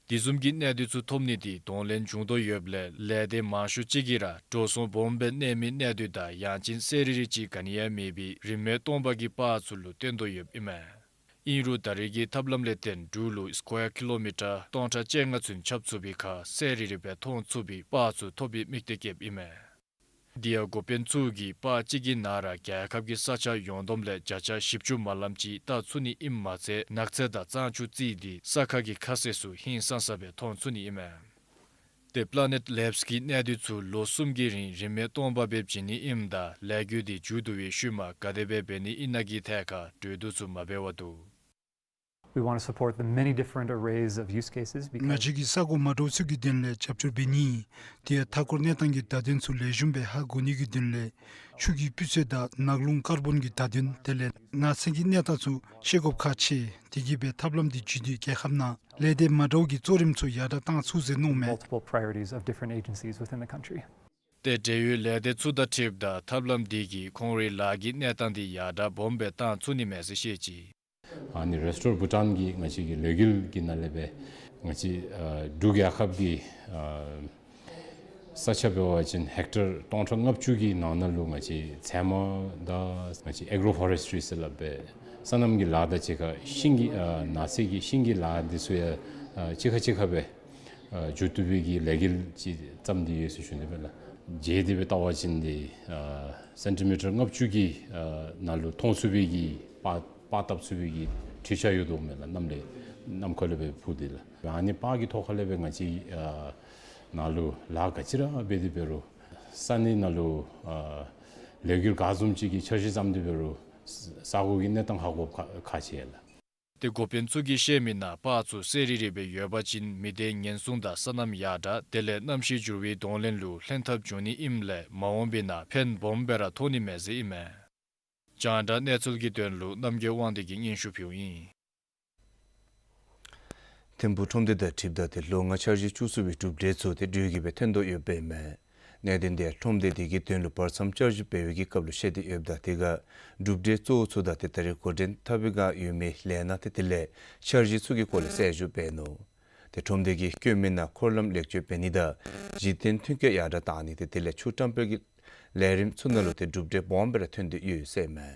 དེ་བཟུམ་གྱི་གནས་སྡུད་ཚུ་ཐོབ་ནི་འདི་གདོང་ལེན་འབྱུང་དོ་ཡོདཔ་ལས་ལས་སྡེ་མང་ཤོས་ཅིག་གིས་ར་འགྲོ་སོང་སྦོམ་སྦེ་གནས་མི་གནས་སྡུད་དང་ཡང་ཅིན་གསལ་རི་རི་ཅིག་ག་ནི་ཡང་མེད་པའི་རིན་མེད་སྟོང་པ་གི་པར་ཚུ་ལུ་བརྟེན་དོ་ཡོདཔ་ཨིན་མས། ཨིན་རུང་ད་རེས་ཀྱི་ཐབས་ལམ་ལས་བརྟེན་འབྲུག་ལུ་སི་ཀོ་ཡར་ཀི་ལོ་མི་ཊར་སྟོང་ཕྲག་བཅོ་ལྔ་ཚུན་ཁྱབ་ཚུགས་པའི་ཁར་གསལ་རི་རི་སྦེ་མཐོང་ཚུགས་པའི་པར་ཚུ་ཐོབ་པའི་དམིགས་གཏད་བསྐྱེདཔ་ཨིན་མས། དེ་ཡང་འགོ་དཔོན་ཚུ་གིས་པར་གཅིག་གི་ནང་ར་རྒྱལ་ཁབ་ཀྱི་ས་ཆ་ཡོངས་བསྡོམས་ལས་བརྒྱ་ཆ་བཞི་བཅུ་མ་ལམ་ཅིག་བལྟ་ཚུགས་ནི་ཨིནམ་མ་ཚད་ནགས་ཚལ་དང་གཙང་ཆུ་བརྩིས་ཏེ་ས་ཁ་གི་ཁ་ཟས་ཚུ་ཧིང་སངས་ས་སྦེ་མཐོང་ཚུགས་ནི་ཨིན་མས། ཏེ་པླ་ནེཊ་ལེབས་ཀྱིས་གནས་སྡུད་ཚུ་ལོ་གསུམ་གྱི་རིང་རིན་མེད་སྟོང་པ་སྦེ་བྱིན་ནི་ཨིནམ་ད་ལས་འགུལ་འདི་མཇུག་བསྡུ་བའི་ཤུལ་མ་ག་དེ་སྦེ་འབད་ནི་ཨིན་ན་གི་ཐད་ཁར་གྲོས་བསྡུར་ཚུ་མ་འབད་བར་འདུག། We want to support the many different arrays of use cases because ང་བཅས་ཀྱིས་ས་གོ་མ་འདྲཝ་ཚུ་གི་དོན་ལས་རྒྱབ་སྐྱོར་འབད་ནི། དེ་ཡང་མཐའ་འཁོར་གནས་སྟངས་ཀྱི་བརྡ་དོན་ཚུ་ལེགས་ཤོམ་སྦེ་ཧ་གོ་ནི་གི་དོན་ལས་ཆུ་གི་སྤུས་ཚད་དང་ནགས་ཀླུང་ཀར་བོན་གྱི་བརྡ་དོན་དེ་ལས་ནགས་ཚལ་གྱི་གནས་སྟངས་ཚུ་ཤེས་དགོཔ་ཁག་ཆེ། དེ་གིས་སྦེ་ཐབས་ལམ་འདི་བརྒྱུད་དེ་རྒྱལ་ཁབ་ནང་ལས་སྡེ་མ་འདྲཝ་གི་གཙོ་རིམ་ཚུ་ཡར་དྲགས་བཏང་ཚུགས་ཟེར་མནོཝ་མས། Multiple priorities of different agencies within the country. ཏེ་འབྲེལ་ཡོད་ལས་སྡེ་ཚུ་དང་འཁྲིལཝ་ད་ཐབས་ལམ་འདི་གིས་ཁོང་རའི་ལཱ་གི་གནས་སྟངས་འདི་ཡར་དྲགས་སྦོམ་སྦེ་བཏང་ཚུགས་ནི་མས་ཟེར་བཤད་ཅི། ཨ་ནི་རེས་ཊོར་བྷུ་ཊཱན་གྱིས་ང་བཅས་ཀྱི་ལས་འགུལ་གྱི་ནང་ལས་སྦེ་ང་བཅས་ཨ་འབྲུག་རྒྱལ་ཁབ་ཀྱི་ཨ་ས་ཆ་འབད་བ་ཅིན་ཧེག་ཊར་སྟོང་ཕྲག་ལྔ་བཅུ་གི་ནང་ན་ལུ་ང་བཅས་ཚལ་མ་དང་ང་བཅས་ཨེག་རོ་ཕོ་རེསི་ཊི་རི་ཟེར་སླབ་པའི་སོ་ནམ་གྱི་ལཱ་དང་གཅིག་ཁར་ཤིང་གི་ཨ་ནགས་ཚལ་གྱི་ཤིང་གི་ལཱ་འདི་ཚུ་ཡང་ཨ་གཅིག་ཁར་གཅིག་ཁར་སྦེ་ཨ་མཇུག་བསྡུ་བའི་གི་ལས་འགུལ་ཅིག་བརྩམས་ཏེ་ཡོད་ཟེར་ཞུ་ནི་སྦེ་ལགས། མཇལ་ཏེ་སྦེ་བལྟ་བ་ཅིན་འདི་ཨ་སེན་ཊི་མི་ཊར་ལྔ་བཅུ་གི་ཨ་ནང་ལུ་མཐོང་ཚུགས་པའི་གི་པར་པར་བཏབ་ཚུགས་པའི་གི་འཕྲུལ་ཆས་ཡོད་དོ་མས་ལགས། གནམ་ལས་གནམ་ཁ་ལས་སྦེ་འཕུར་ཏེ་ལགས། ཨ་ནི་པར་གྱི་ཐོག་ཁ་ལས་སྦེ་ང་བཅས་ཨ་ནང་ལུ་ལཱ་ག་ཅི་ར་འབད་དེ་འབད་རུང་ས་གནས་ནང་ལུ་ཨ་ལས་འགུལ་ག་བཟུམ་ཅིག་གི་འཆར་གཞི་བརྩམས་ཏེ་འབད་རུང་ས་གོ་གི་གནས་སྟངས་ཧ་གོ་ཁག་ཁག་ཆེ་ལགས། ཏེ་འགོ་དཔོན་ཚུ་གིས་བཤད་མི་ནང་པར་ཚུ་གསལ་རི་རི་སྦེ་ཡོད་པ་ཅིན་མི་སྡེའི་ཉེན་སྲུང་དང་སོ་ནམ་ཡར་དྲགས་དེ་ལས་གནམ་གཤིས་འགྱུར་བའི་གདོང་ལེན་ལུ་ལྷན་ཐབས་འབྱུང་ནི་ཨིནམ་ལས་མ་འོངས་པའི་ནང་ཕན་སྦོམ་སྦེ་ར་ཐོགས་ནི་མས་ཟེར་ཨིན་མས། རྒྱང་བསྒྲགས་གནས་ཚུལ་གྱི་དོན་ལུ་རྣམ་རྒྱལ་དབང་འདུས་ཀྱིས་སྙན་ཞུ་ཕུལཝ་ཨིན། ཐིམ་ཕུག་ཁྲོམ་སྡེ་དང་འཁྲིལཝ་ད་ཏེ་ལོ་ལྔ་འཆར་གཞི་བཅུ་གསུམ་པའི་གྲུབ་འབྲས་ཚུ་ཏེ་དྲོད་ཀྱིས་སྦེ་ཐོན་དོ་ཡོདཔ་ཨིན་མས། གནད་དོན་འདི་ཁྲོམ་སྡེ་འདི་གི་དོན་ལུ་བར་མཚམས་བསྐྱར་ཞིབ་འབད་བའི་གི་སྐབས་ལུ་བཤད་དེ་ཡོདཔ་ད་དེ་ཁར་གྲུབ་འབྲས་གཙོ་བོ་ཚུ་དང་ཏེ་ད་རེས་འགོ་འདྲེན་འཐབ་པའི་བསྒང་ཡོད་མི་ལས་སྣ་ཏེ་དེ་ལས་འཆར་གཞི་ཚུ་གི་སྐོར་ལས་གསལ་ཞུ་འབད་ནུག། ཏེ་ཁྲོམ་སྡེ་གིས་བསྐྱོན་མི་ནང་འཁོར་ལམ་ལེགས་བཅོས་འབད་ནི་དང་གཞི་རྟེན་མཐུན་རྐྱེན་ཡར་དྲགས་བཏང་ནི་ཏེ་དེ་ལས་ཆུ་བཀྲམ་སྤེལ་གྱི་ལས་རིམ་ཚུ་ནང་ལུ་ཏེ་གྲུབ་འབྲས་སྦོམ་སྦེ་ར་ཐོན་ཏེ་ཡོད་ཟེར་ཨིན་མས།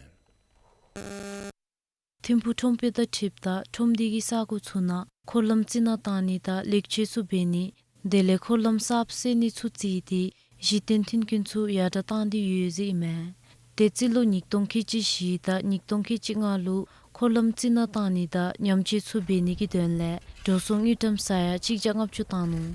ཐིམ་ཕུག་ཁྲོམ་སྡེ་དང་འཁྲིལཝ་ད་ཁྲོམ་སྡེ་གི་ས་གོ་ཚུ་ནང་འཁོར་ལམ་རྩི་ནག་བཏང་ནི་དང་ལེགས་བཅོས་ཚུ་འབད་ནི་དེ་ལས་འཁོར་ལམ་གསརཔ་བསལ་ནི་ཚུ་བརྩིས་ཏེ་གཞི་རྟེན་མཐུན་རྐྱེན་ཚུ་ཡར་དྲགས་བཏང་སྟེ་ཡོད་ཟེར་ཨིན་མས། ཏེ་རྩིས་ལོ་ཉིས་སྟོང་ཁལ་གཅིག་བཞི་དང་ཉིས་སྟོང་ཁལ་གཅིག་ལྔ་ལུ་འཁོར་ལམ་རྩི་ནག་བཏང་ནི་དང་ཉམས་བཅོས་ཚུ་འབད་ནི་གི་དོན་ལས་འགྲོ་སོང་དངུལ་ཀྲམ་ས་ཡ་གཅིག་བརྒྱ་ལྔ་བཅུ་བཏང་ནུག།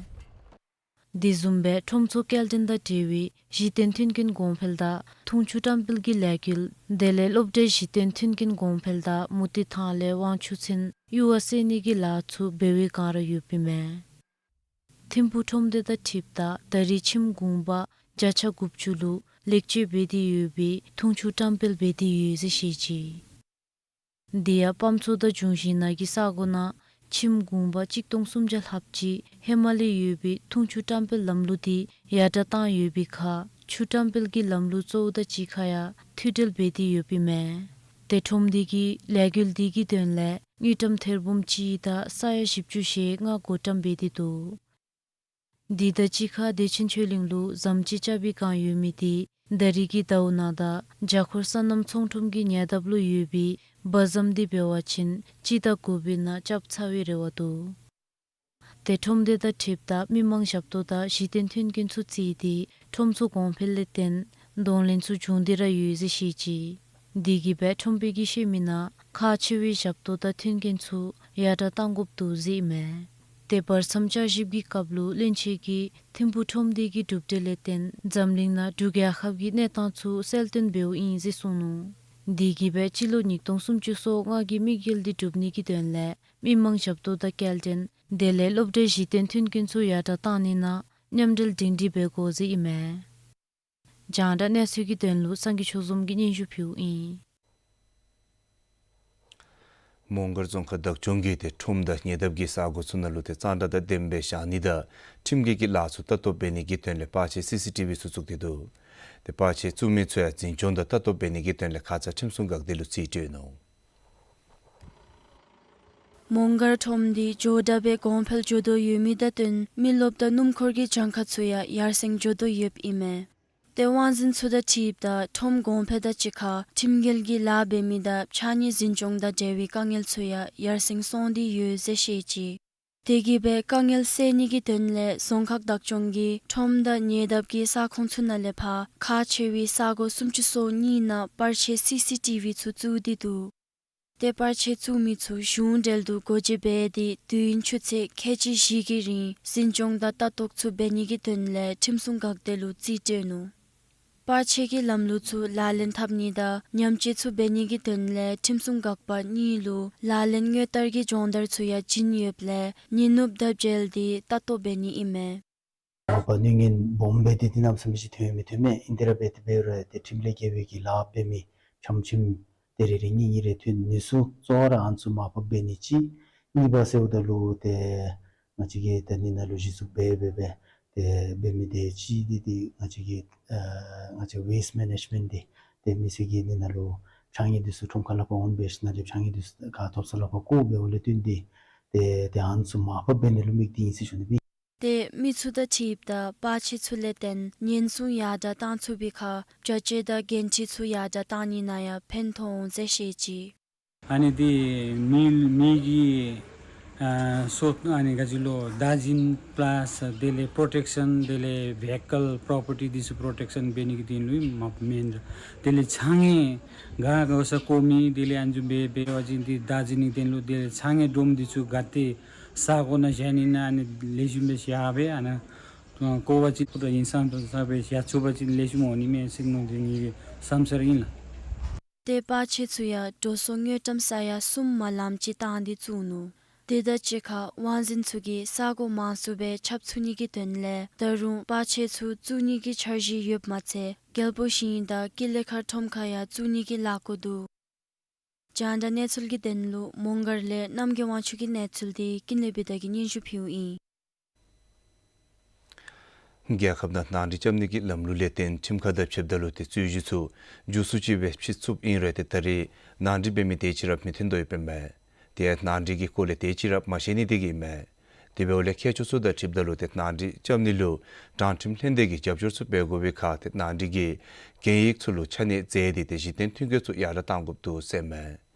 དེ་བཟུམ་སྦེ་ཁྲོམ་ཚོགས་སྐྱེལ་འདྲེན་དང་འབྲེལ་བའི་གཞི་རྟེན་མཐུན་རྐྱེན་གོང་འཕེལ་དང་འཐུང་ཆུ་བཀྲམ་སྤེལ་གྱི་ལས་འགུལ་དེ་ལས་སློབ་གྲྭའི་གཞི་རྟེན་མཐུན་རྐྱེན་གོང་འཕེལ་དང་མུ་ཏིག་ཐང་ལས་དབང་ཆུ་ཚན་གཡུར་བ་བསལ་ནི་གི་ལཱ་ཚུ་འབད་བའི་བསྒང་ར་ཡོདཔ་ཨིན་མས། ཐིམ་ཕུག་ཁྲོམ་སྡེ་དང་འཁྲིལཝ་ད་ད་རེས་ཁྱིམ་གུང་པ་བརྒྱ་ཆ་དགུ་བཅུ་ལུ་ལེགས་བཅོས་འབད་དེ་ཡོད་པའི་འཐུང་ཆུ་བཀྲམ་སྤེལ་འབད་དེ་ཡོད་ཟེར་བཤད་ཅི། དེ་ཡང་སྤམ་ཚོ་དང་འབྱུང་བཞི་ནང་གི་ས་གོ་ནང་ཁྱིམ་གུང་པ་གཅིག་སྟོང་སུམ་བརྒྱ་ལྷགཔ་ཅིག་ཧེ་མ་ལས་ཡོད་པའི་འཐུང་ཆུ་བཀྲམ་སྤེལ་ལམ་ལུགས་འདི་ཡར་དྲགས་བཏང་ཡོད་པའི་ཁར་ཆུ་བཀྲམ་སྤེལ་གྱི་ལམ་ལུགས་གཙོ་བོ་དང་གཅིག་ཁར་ཡང་མཐུད་འབྲེལ་འབད་དེ་ཡོདཔ་ཨིན་མས། ཏེ་ཁྲོམ་སྡེ་གིས་ལས་འགུལ་འདི་གི་དོན་ལས་དངུལ་ཀྲམ་ཐེར་འབུམ་གཅིག་དང་ས་ཡ་བཞི་བཅུ་ཞེ་ལྔ་བགོ་བཀྲམ་འབད་དེ་འདུག། དེ་དང་གཅིག་ཁར་བདེ་ཆེན་ཆོས་གླིང་ལུ་ཟམ་ཅིག་རྐྱབ་པའི་བསྒང་ཡོད་མི་དེ་ད་རེས་ཀྱི་ཟླཝ་ནང་དང་རྒྱ་ཁོར་སོ་ནམ་ཚོང་ཁྲོམ་གྱི་ཉེ་འདབས་ལུ་ཡོད་པའི་སྦ་ཟམ་འདི་འབད་བ་ཅིན་སྤྱི་ཟླ་དགུ་པའི་ནང་རྐྱབ་ཚར་བའི་རེ་བ་འདུག། ཏེ་ཁྲོམ་སྡེ་དང་འཁྲིལཝ་ད་མི་མང་ཞབས་ཏོག་དང་གཞི་རྟེན་མཐུན་རྐྱེན་ཚུ་བརྩིས་ཏེ་ཁྲོམ་ཚོགས་གོང་འཕེལ་ལས་བརྟེན་གདོང་ལེན་ཚུ་བྱུང་སྟེ་ར་ཡོད་ཟེར་བཤད་ཅི། དེ་གིས་སྦེ་ཁྲོམ་དཔོན་གྱིས་བཤད་མི་ནང་ཁག་ཆེ་བའི་ཞབས་ཏོག་དང་མཐུན་རྐྱེན་ཚུ་ཡར་དྲགས་བཏང་དགོཔ་འདུག་ཟེར་ཨིན་མས། ཏེ་བར་མཚམས་བསྐྱར་ཞིབ་ཀྱི་སྐབས་ལུ་བློན་ཆེན་གྱིས་ཐིམ་ཕུག་ཁྲོམ་སྡེ་གི་གྲུབ་འབྲས་ལས་བརྟེན་འཛམ་གླིང་ནང་འབྲུག་རྒྱལ་ཁབ་ཀྱི་གནས་སྟངས་ཚུ་གསལ་སྟོན་འབདཝ་ཨིན་ཟེར་གསུངས་ནུག། དེ་གིས་སྦེ་སྤྱི་ལོ་ཉིས་སྟོང་སུམ་ཅུ་སོ་ལྔ་གི་དམིགས་ཡུལ་འདི་སྒྲུབ་ནི་གི་དོན་ལས་མི་མང་ཞབས་ཏོག་དང་སྐྱེལ་འདྲེན་དེ་ལས་སློབ་གྲྭའི་གཞི་རྟེན་མཐུན་རྐྱེན་ཚུ་ཡར་དྲག་བཏང་ནི་ནང་མཉམ་འབྲེལ་སྒྲིང་སྒྲིང་འབད་དགོ་ཟེར་ཨིན་མས། རྒྱང་བསྒྲགས་གནས་ཚུལ་གྱི་དོན་ལུ་སངས་རྒྱས་ཆོས་འཛོམས་ཀྱིས་སྙན་ཞུ་ཕུལཝ་ཨིན། མོང་སྒར་རྫོང་ཁག་བདག་སྐྱོང་གིས་ཏེ་ཁྲོམ་དང་ཉེ་འདབས་ཀྱི་ས་གོ་ཚུ་ནང་ལུ་ཏེ་གཙང་སྦྲ་དང་ལྡནམ་སྦེ་བཞག་ནི་དང་ཁྲིམས་འགལ་གྱི་ལཱ་ཚུ་ལྟ་རྟོག་འབད་ནི་གི་དོན་ལས་པར་ཆས་སི་སི་ཊི་བི་ཚུ་བཙུགས་ཏེ་འདུག། ཏེ་པར་ཆས་བཙུགས་མི་ཚུ་ཡང་འཛིན་སྐྱོང་དང་ལྟ་རྟོག་འབད་ནི་གི་དོན་ལས་ཁ་ཙ་ཁྲིམས་སྲུང་འགག་སྡེ་ལུ་རྩིས་སྤྲོད་ནུག། མོང་སྒར་ཁྲོམ་འདི་འགྱོ་དྲགས་སྦེ་གོང་འཕེལ་འགྱོ་དོ་ཡོད་མི་དང་བསྟུན་མི་རློབས་དང་སྣུམ་འཁོར་གྱི་གྱངས་ཁ་ཚུ་ཡང་ཡར་སེང་འགྱོ་དོ་ཡོདཔ་ཨིན་མས། ཏེ་དབང་འཛིན་ཚུ་དང་འཁྲིལཝ་ད་ཁྲོམ་གོང་འཕེལ་དང་གཅིག་ཁར་ཁྲིམས་འགལ་གྱི་ལཱ་འབད་མི་དང་ཕྱགས་སྙིགས་འཛིན་སྐྱོང་དང་འབྲེལ་བའི་དཀའ་ངལ་ཚུ་ཡང་ཡར་སེང་སོང་སྟེ་ཡོད་ཟེར་བཤད་ཅི། དེ་གིས་སྦེ་དཀའ་ངལ་སེལ་ནི་གི་དོན་ལས་རྫོང་ཁག་བདག་སྐྱོང་གིས་ཁྲོམ་དང་ཉེ་འདབས་ཀྱི་ས་ཁོངས་ཚུ་ནང་ལས་ཕར་ཁག་ཆེ་བའི་ས་གོ་སུམ་ཅུ་སོ་གཉིས་ནང་པར་ཆས་སི་སི་ཊི་བི་ཚུ་བཙུགས་ཏེ་འདུག། ཏེ་པར་ཆས་བཙུགས་མི་ཚུ་གཞུང་འབྲེལ་དུ་སྒོ་འབྱེད་འབད་དེ་དུས་ཡུན་ཆུ་ཚོད་ཁལ་གཅིག་བཞི་གི་རིང་འཛིན་སྐྱོང་དང་ལྟ་རྟོག་ཚུ་འབད་ནི་གི་དོན་ལས་ཁྲིམས་སྲུང་འགག་སྡེ་ལུ་རྩིས་སྤྲོད་ནུག། པར་ཆས་ཀྱི་ལམ་ལུགས་ཚུ་ལག་ལེན་འཐབ་ནི་དང་ཉམས་བཅོས་ཚུ་འབད་ནི་གི་དོན་ལས་ཁྲིམས་སྲུང་འགག་པ་གཉིས་ལུ་ལག་ལེན་དངོས་བསྟར་གྱི་སྦྱོང་བརྡར་ཚུ་ཡང་བྱིན་ཡོདཔ་ལས་ཉིན་ནུབ་དང་འབྲེལ་ཏེ་ལྟ་རྟོག་འབད་ནི་ཨིན་མས། མ་པ་གནོད་ཉེན་སྦོམ་སྦེ་ཏེ་འདི་གནམ་མེད་ས་མེད་ཅིག་ཐོན་མི་ཐོན་མས། ཨིན་དེ་ར་འབད་དེ་འབད་རུང་ཏེ་ཁྲིམས་ལས་འགལ་བའི་གི་ལཱ་འབད་མི་ཆམ་ཆིམ་ཏེ་རེ་རེ་གཉིས་གཉིས་རེ་ཐོན་ནི་ཚུ་གཙོ་བོ་ར་ཨ་ནི་ཚུ་མར་ཕབ་འབད་ནི་གཅིག། གཉིས་པ་ཟེརཝ་ད་ལུ་ཏེ་ང་བཅས་ཀྱིས་ད་ནི་ནང་ལུ་གཞི་བཙུགས་འབད་འབད་འབད་ཏེ་འབད་མི་དེ་ཅིག་འདི་ཏེ་ང་བཅས་ཀྱིས་ཨ་ང་བཅས་ཝེསཊ་མེ་ནེཇ་མེནཊ་འདི་ཏེ་མི་སེར་གྱིས་ནི་ནང་ལུ་ཕྱགས་སྙིགས་འདི་ཚུ་ཁྲོམ་ཁ་ལས་ཕར་འོང་འབད་ཞིནམ་ལས་ཕྱགས་སྙིགས་འདི་ཚུ་ག་ཐོབ་ས་ལས་ཕར་བཀོ་འབདཝ་ལས་བརྟེན་ཏེ་ཏེ་ཏེ་ཨ་ནི་ཚུ་མར་ཕབ་འབད་ནི་ལུ་དམིགས་ཏེ་ཨིན་ཟེར་ཞུ་ནི་ཨིན། ཏེ་མི་ཚུ་དང་འཁྲིལཝ་ད་པར་ཆས་ཚུ་ལས་བརྟེན་ཉེན་སྲུང་ཡར་དྲག་བཏང་ཚུགས་པའི་ཁར་བྱ་སྤྱོད་དང་འགན་འཁྲི་ཚུ་ཡར་དྲག་བཏང་ནི་ནང་ཡང་ཕན་ཐོགས་འོང་ཟེར་བཤད་ཅི། ཨ་ནི་འདི་མི་མི་གི་ཨ་སོ་ཨ་ནི་ག་ཅི་ལོ་བདག་འཛིན་པ་ལས་དེ་ལས་པྲོ་ཊེཀ་ཤཱན་དེ་ལས་ཝེ་ཧི་ཀཱལ་པྲོ་པར་ཊི་འདི་ཚུ་པྲོ་ཊེཀ་ཤཱན་འབད་ནི་གི་དོན་ལུ་མ་མེན་ར། དེ་ལས་ཕྱགས་སྙིགས་ག་ག་ས་བཀོ་མི་དེ་ལས་ཨ་ནི་ཚུ་འབད་འབད་བ་ཅིན་འདི་བདག་འཛིན་ནི་དོན་ལུ་དེ་ལས་ཕྱགས་སྙིགས་སྒྲོམ་འདི་ཚུ་ག་ཏེ་ས་གོ་ནང་བཞག་ནི་ན་ཨ་ནི་ལེགས་ཤོམ་སྦེ་བཞག་སྦེ་ཨ་ནཱ་བཀོ་བ་ཅིན་ཕུ་ད་ཨིན་སམ་ད་ས་སྦེ་བཞག་ཚུགས་པ་ཅིན་ལེགས་ཤོམ་འོང་ནི་མས་ཟེར་མནོ་སྟེ་ངེ་གི་བསམ་ས་ར་ཨིན་ལགས། ཏེ་པར་ཆས་ཚུ་ཡང་འགྲོ་སོང་དངུལ་ཀྲམ་ས་ཡ་གསུམ་མ་ལམ་ཅིག་བཏང་སྟེ་བཙུགས་ནུག། དེ་དང་གཅིག་ཁར་དབང་འཛིན་ཚུ་གིས་ས་གོ་མང་སུ་སྦེ་ཁྱབ་ཚུགས་ནི་གི་དོན་ལས་ད་རུང་པར་ཆས་ཚུ་བཙུགས་ནི་གི་འཆར་གཞི་ཡོདཔ་མ་ཚད་རྒྱལ་པོ་ཞིང་དང་ཀི་ལེ་མཁར་ཁྲོམ་ཁར་ཡང་བཙུགས་ནི་གི་ལཱ་འགོ་འདུག། རྒྱང་བསྒྲགས་གནས་ཚུལ་གྱི་དོན་ལུ་མོང་སྒར་ལས་རྣམ་རྒྱལ་དབང་ཕྱུག་གི་གནས་ཚུལ་འདི་ཀུན་ལེགས་བི་དྷ་གིས་སྙན་ཞུ་ཕུལཝ་ཨིན། རྒྱལ་ཁབ་ནང་ནང་འགྲིག་རྐྱབ་ནི་གི་ལམ་ལུགས་ལས་བརྟེན་ཁྲིམས་ཁང་དང་ཕྱདཔ་ད་ལུ་ཏེ་རྩོད་གཞི་ཚུ་མགྱོགས་སུ་ཅིག་སྦེ་ཕྱེ་ཚུགསཔ་ཨིན་རུང་ཏེ་ད་རེས་ནང་འགྲིག་འབད་མི་དེ་ཅིག་ར་མི་ཐོན་དོ་ཡོདཔ་ཨིན་མས། དེ་ཡང་ནང་འགྲིག་གི་སྐོར་ལས་དེ་ཅིག་ར་མ་ཤེས་ནི་དེ་གིས་ཨིན་མས། དེ་འབདཝ་ལས་མཁས་མཆོག་ཚུ་དང་འཁྲིལཝ་ད་ལུ་ཏེ་ནང་འགྲིག་རྐྱབ་ནི་ལུ་དྲང་ཁྲིམས་ལྷན་སྡེ་གིས་རྒྱབ་སྐྱོར་ཚུ་འབད་དགོ་པའི་ཁར་ཏེ་ནང་འགྲིག་གི་གན་ཡིག་ཚུ་ལུ་ཆ་གནས་མཛད་དེ་ཏེ་གཞི་རྟེན་མཐུན་རྐྱེན་ཚུ་ཡར་དྲག་གཏང་དགོཔ་འདུག་ཟེར་ཨིན་མས།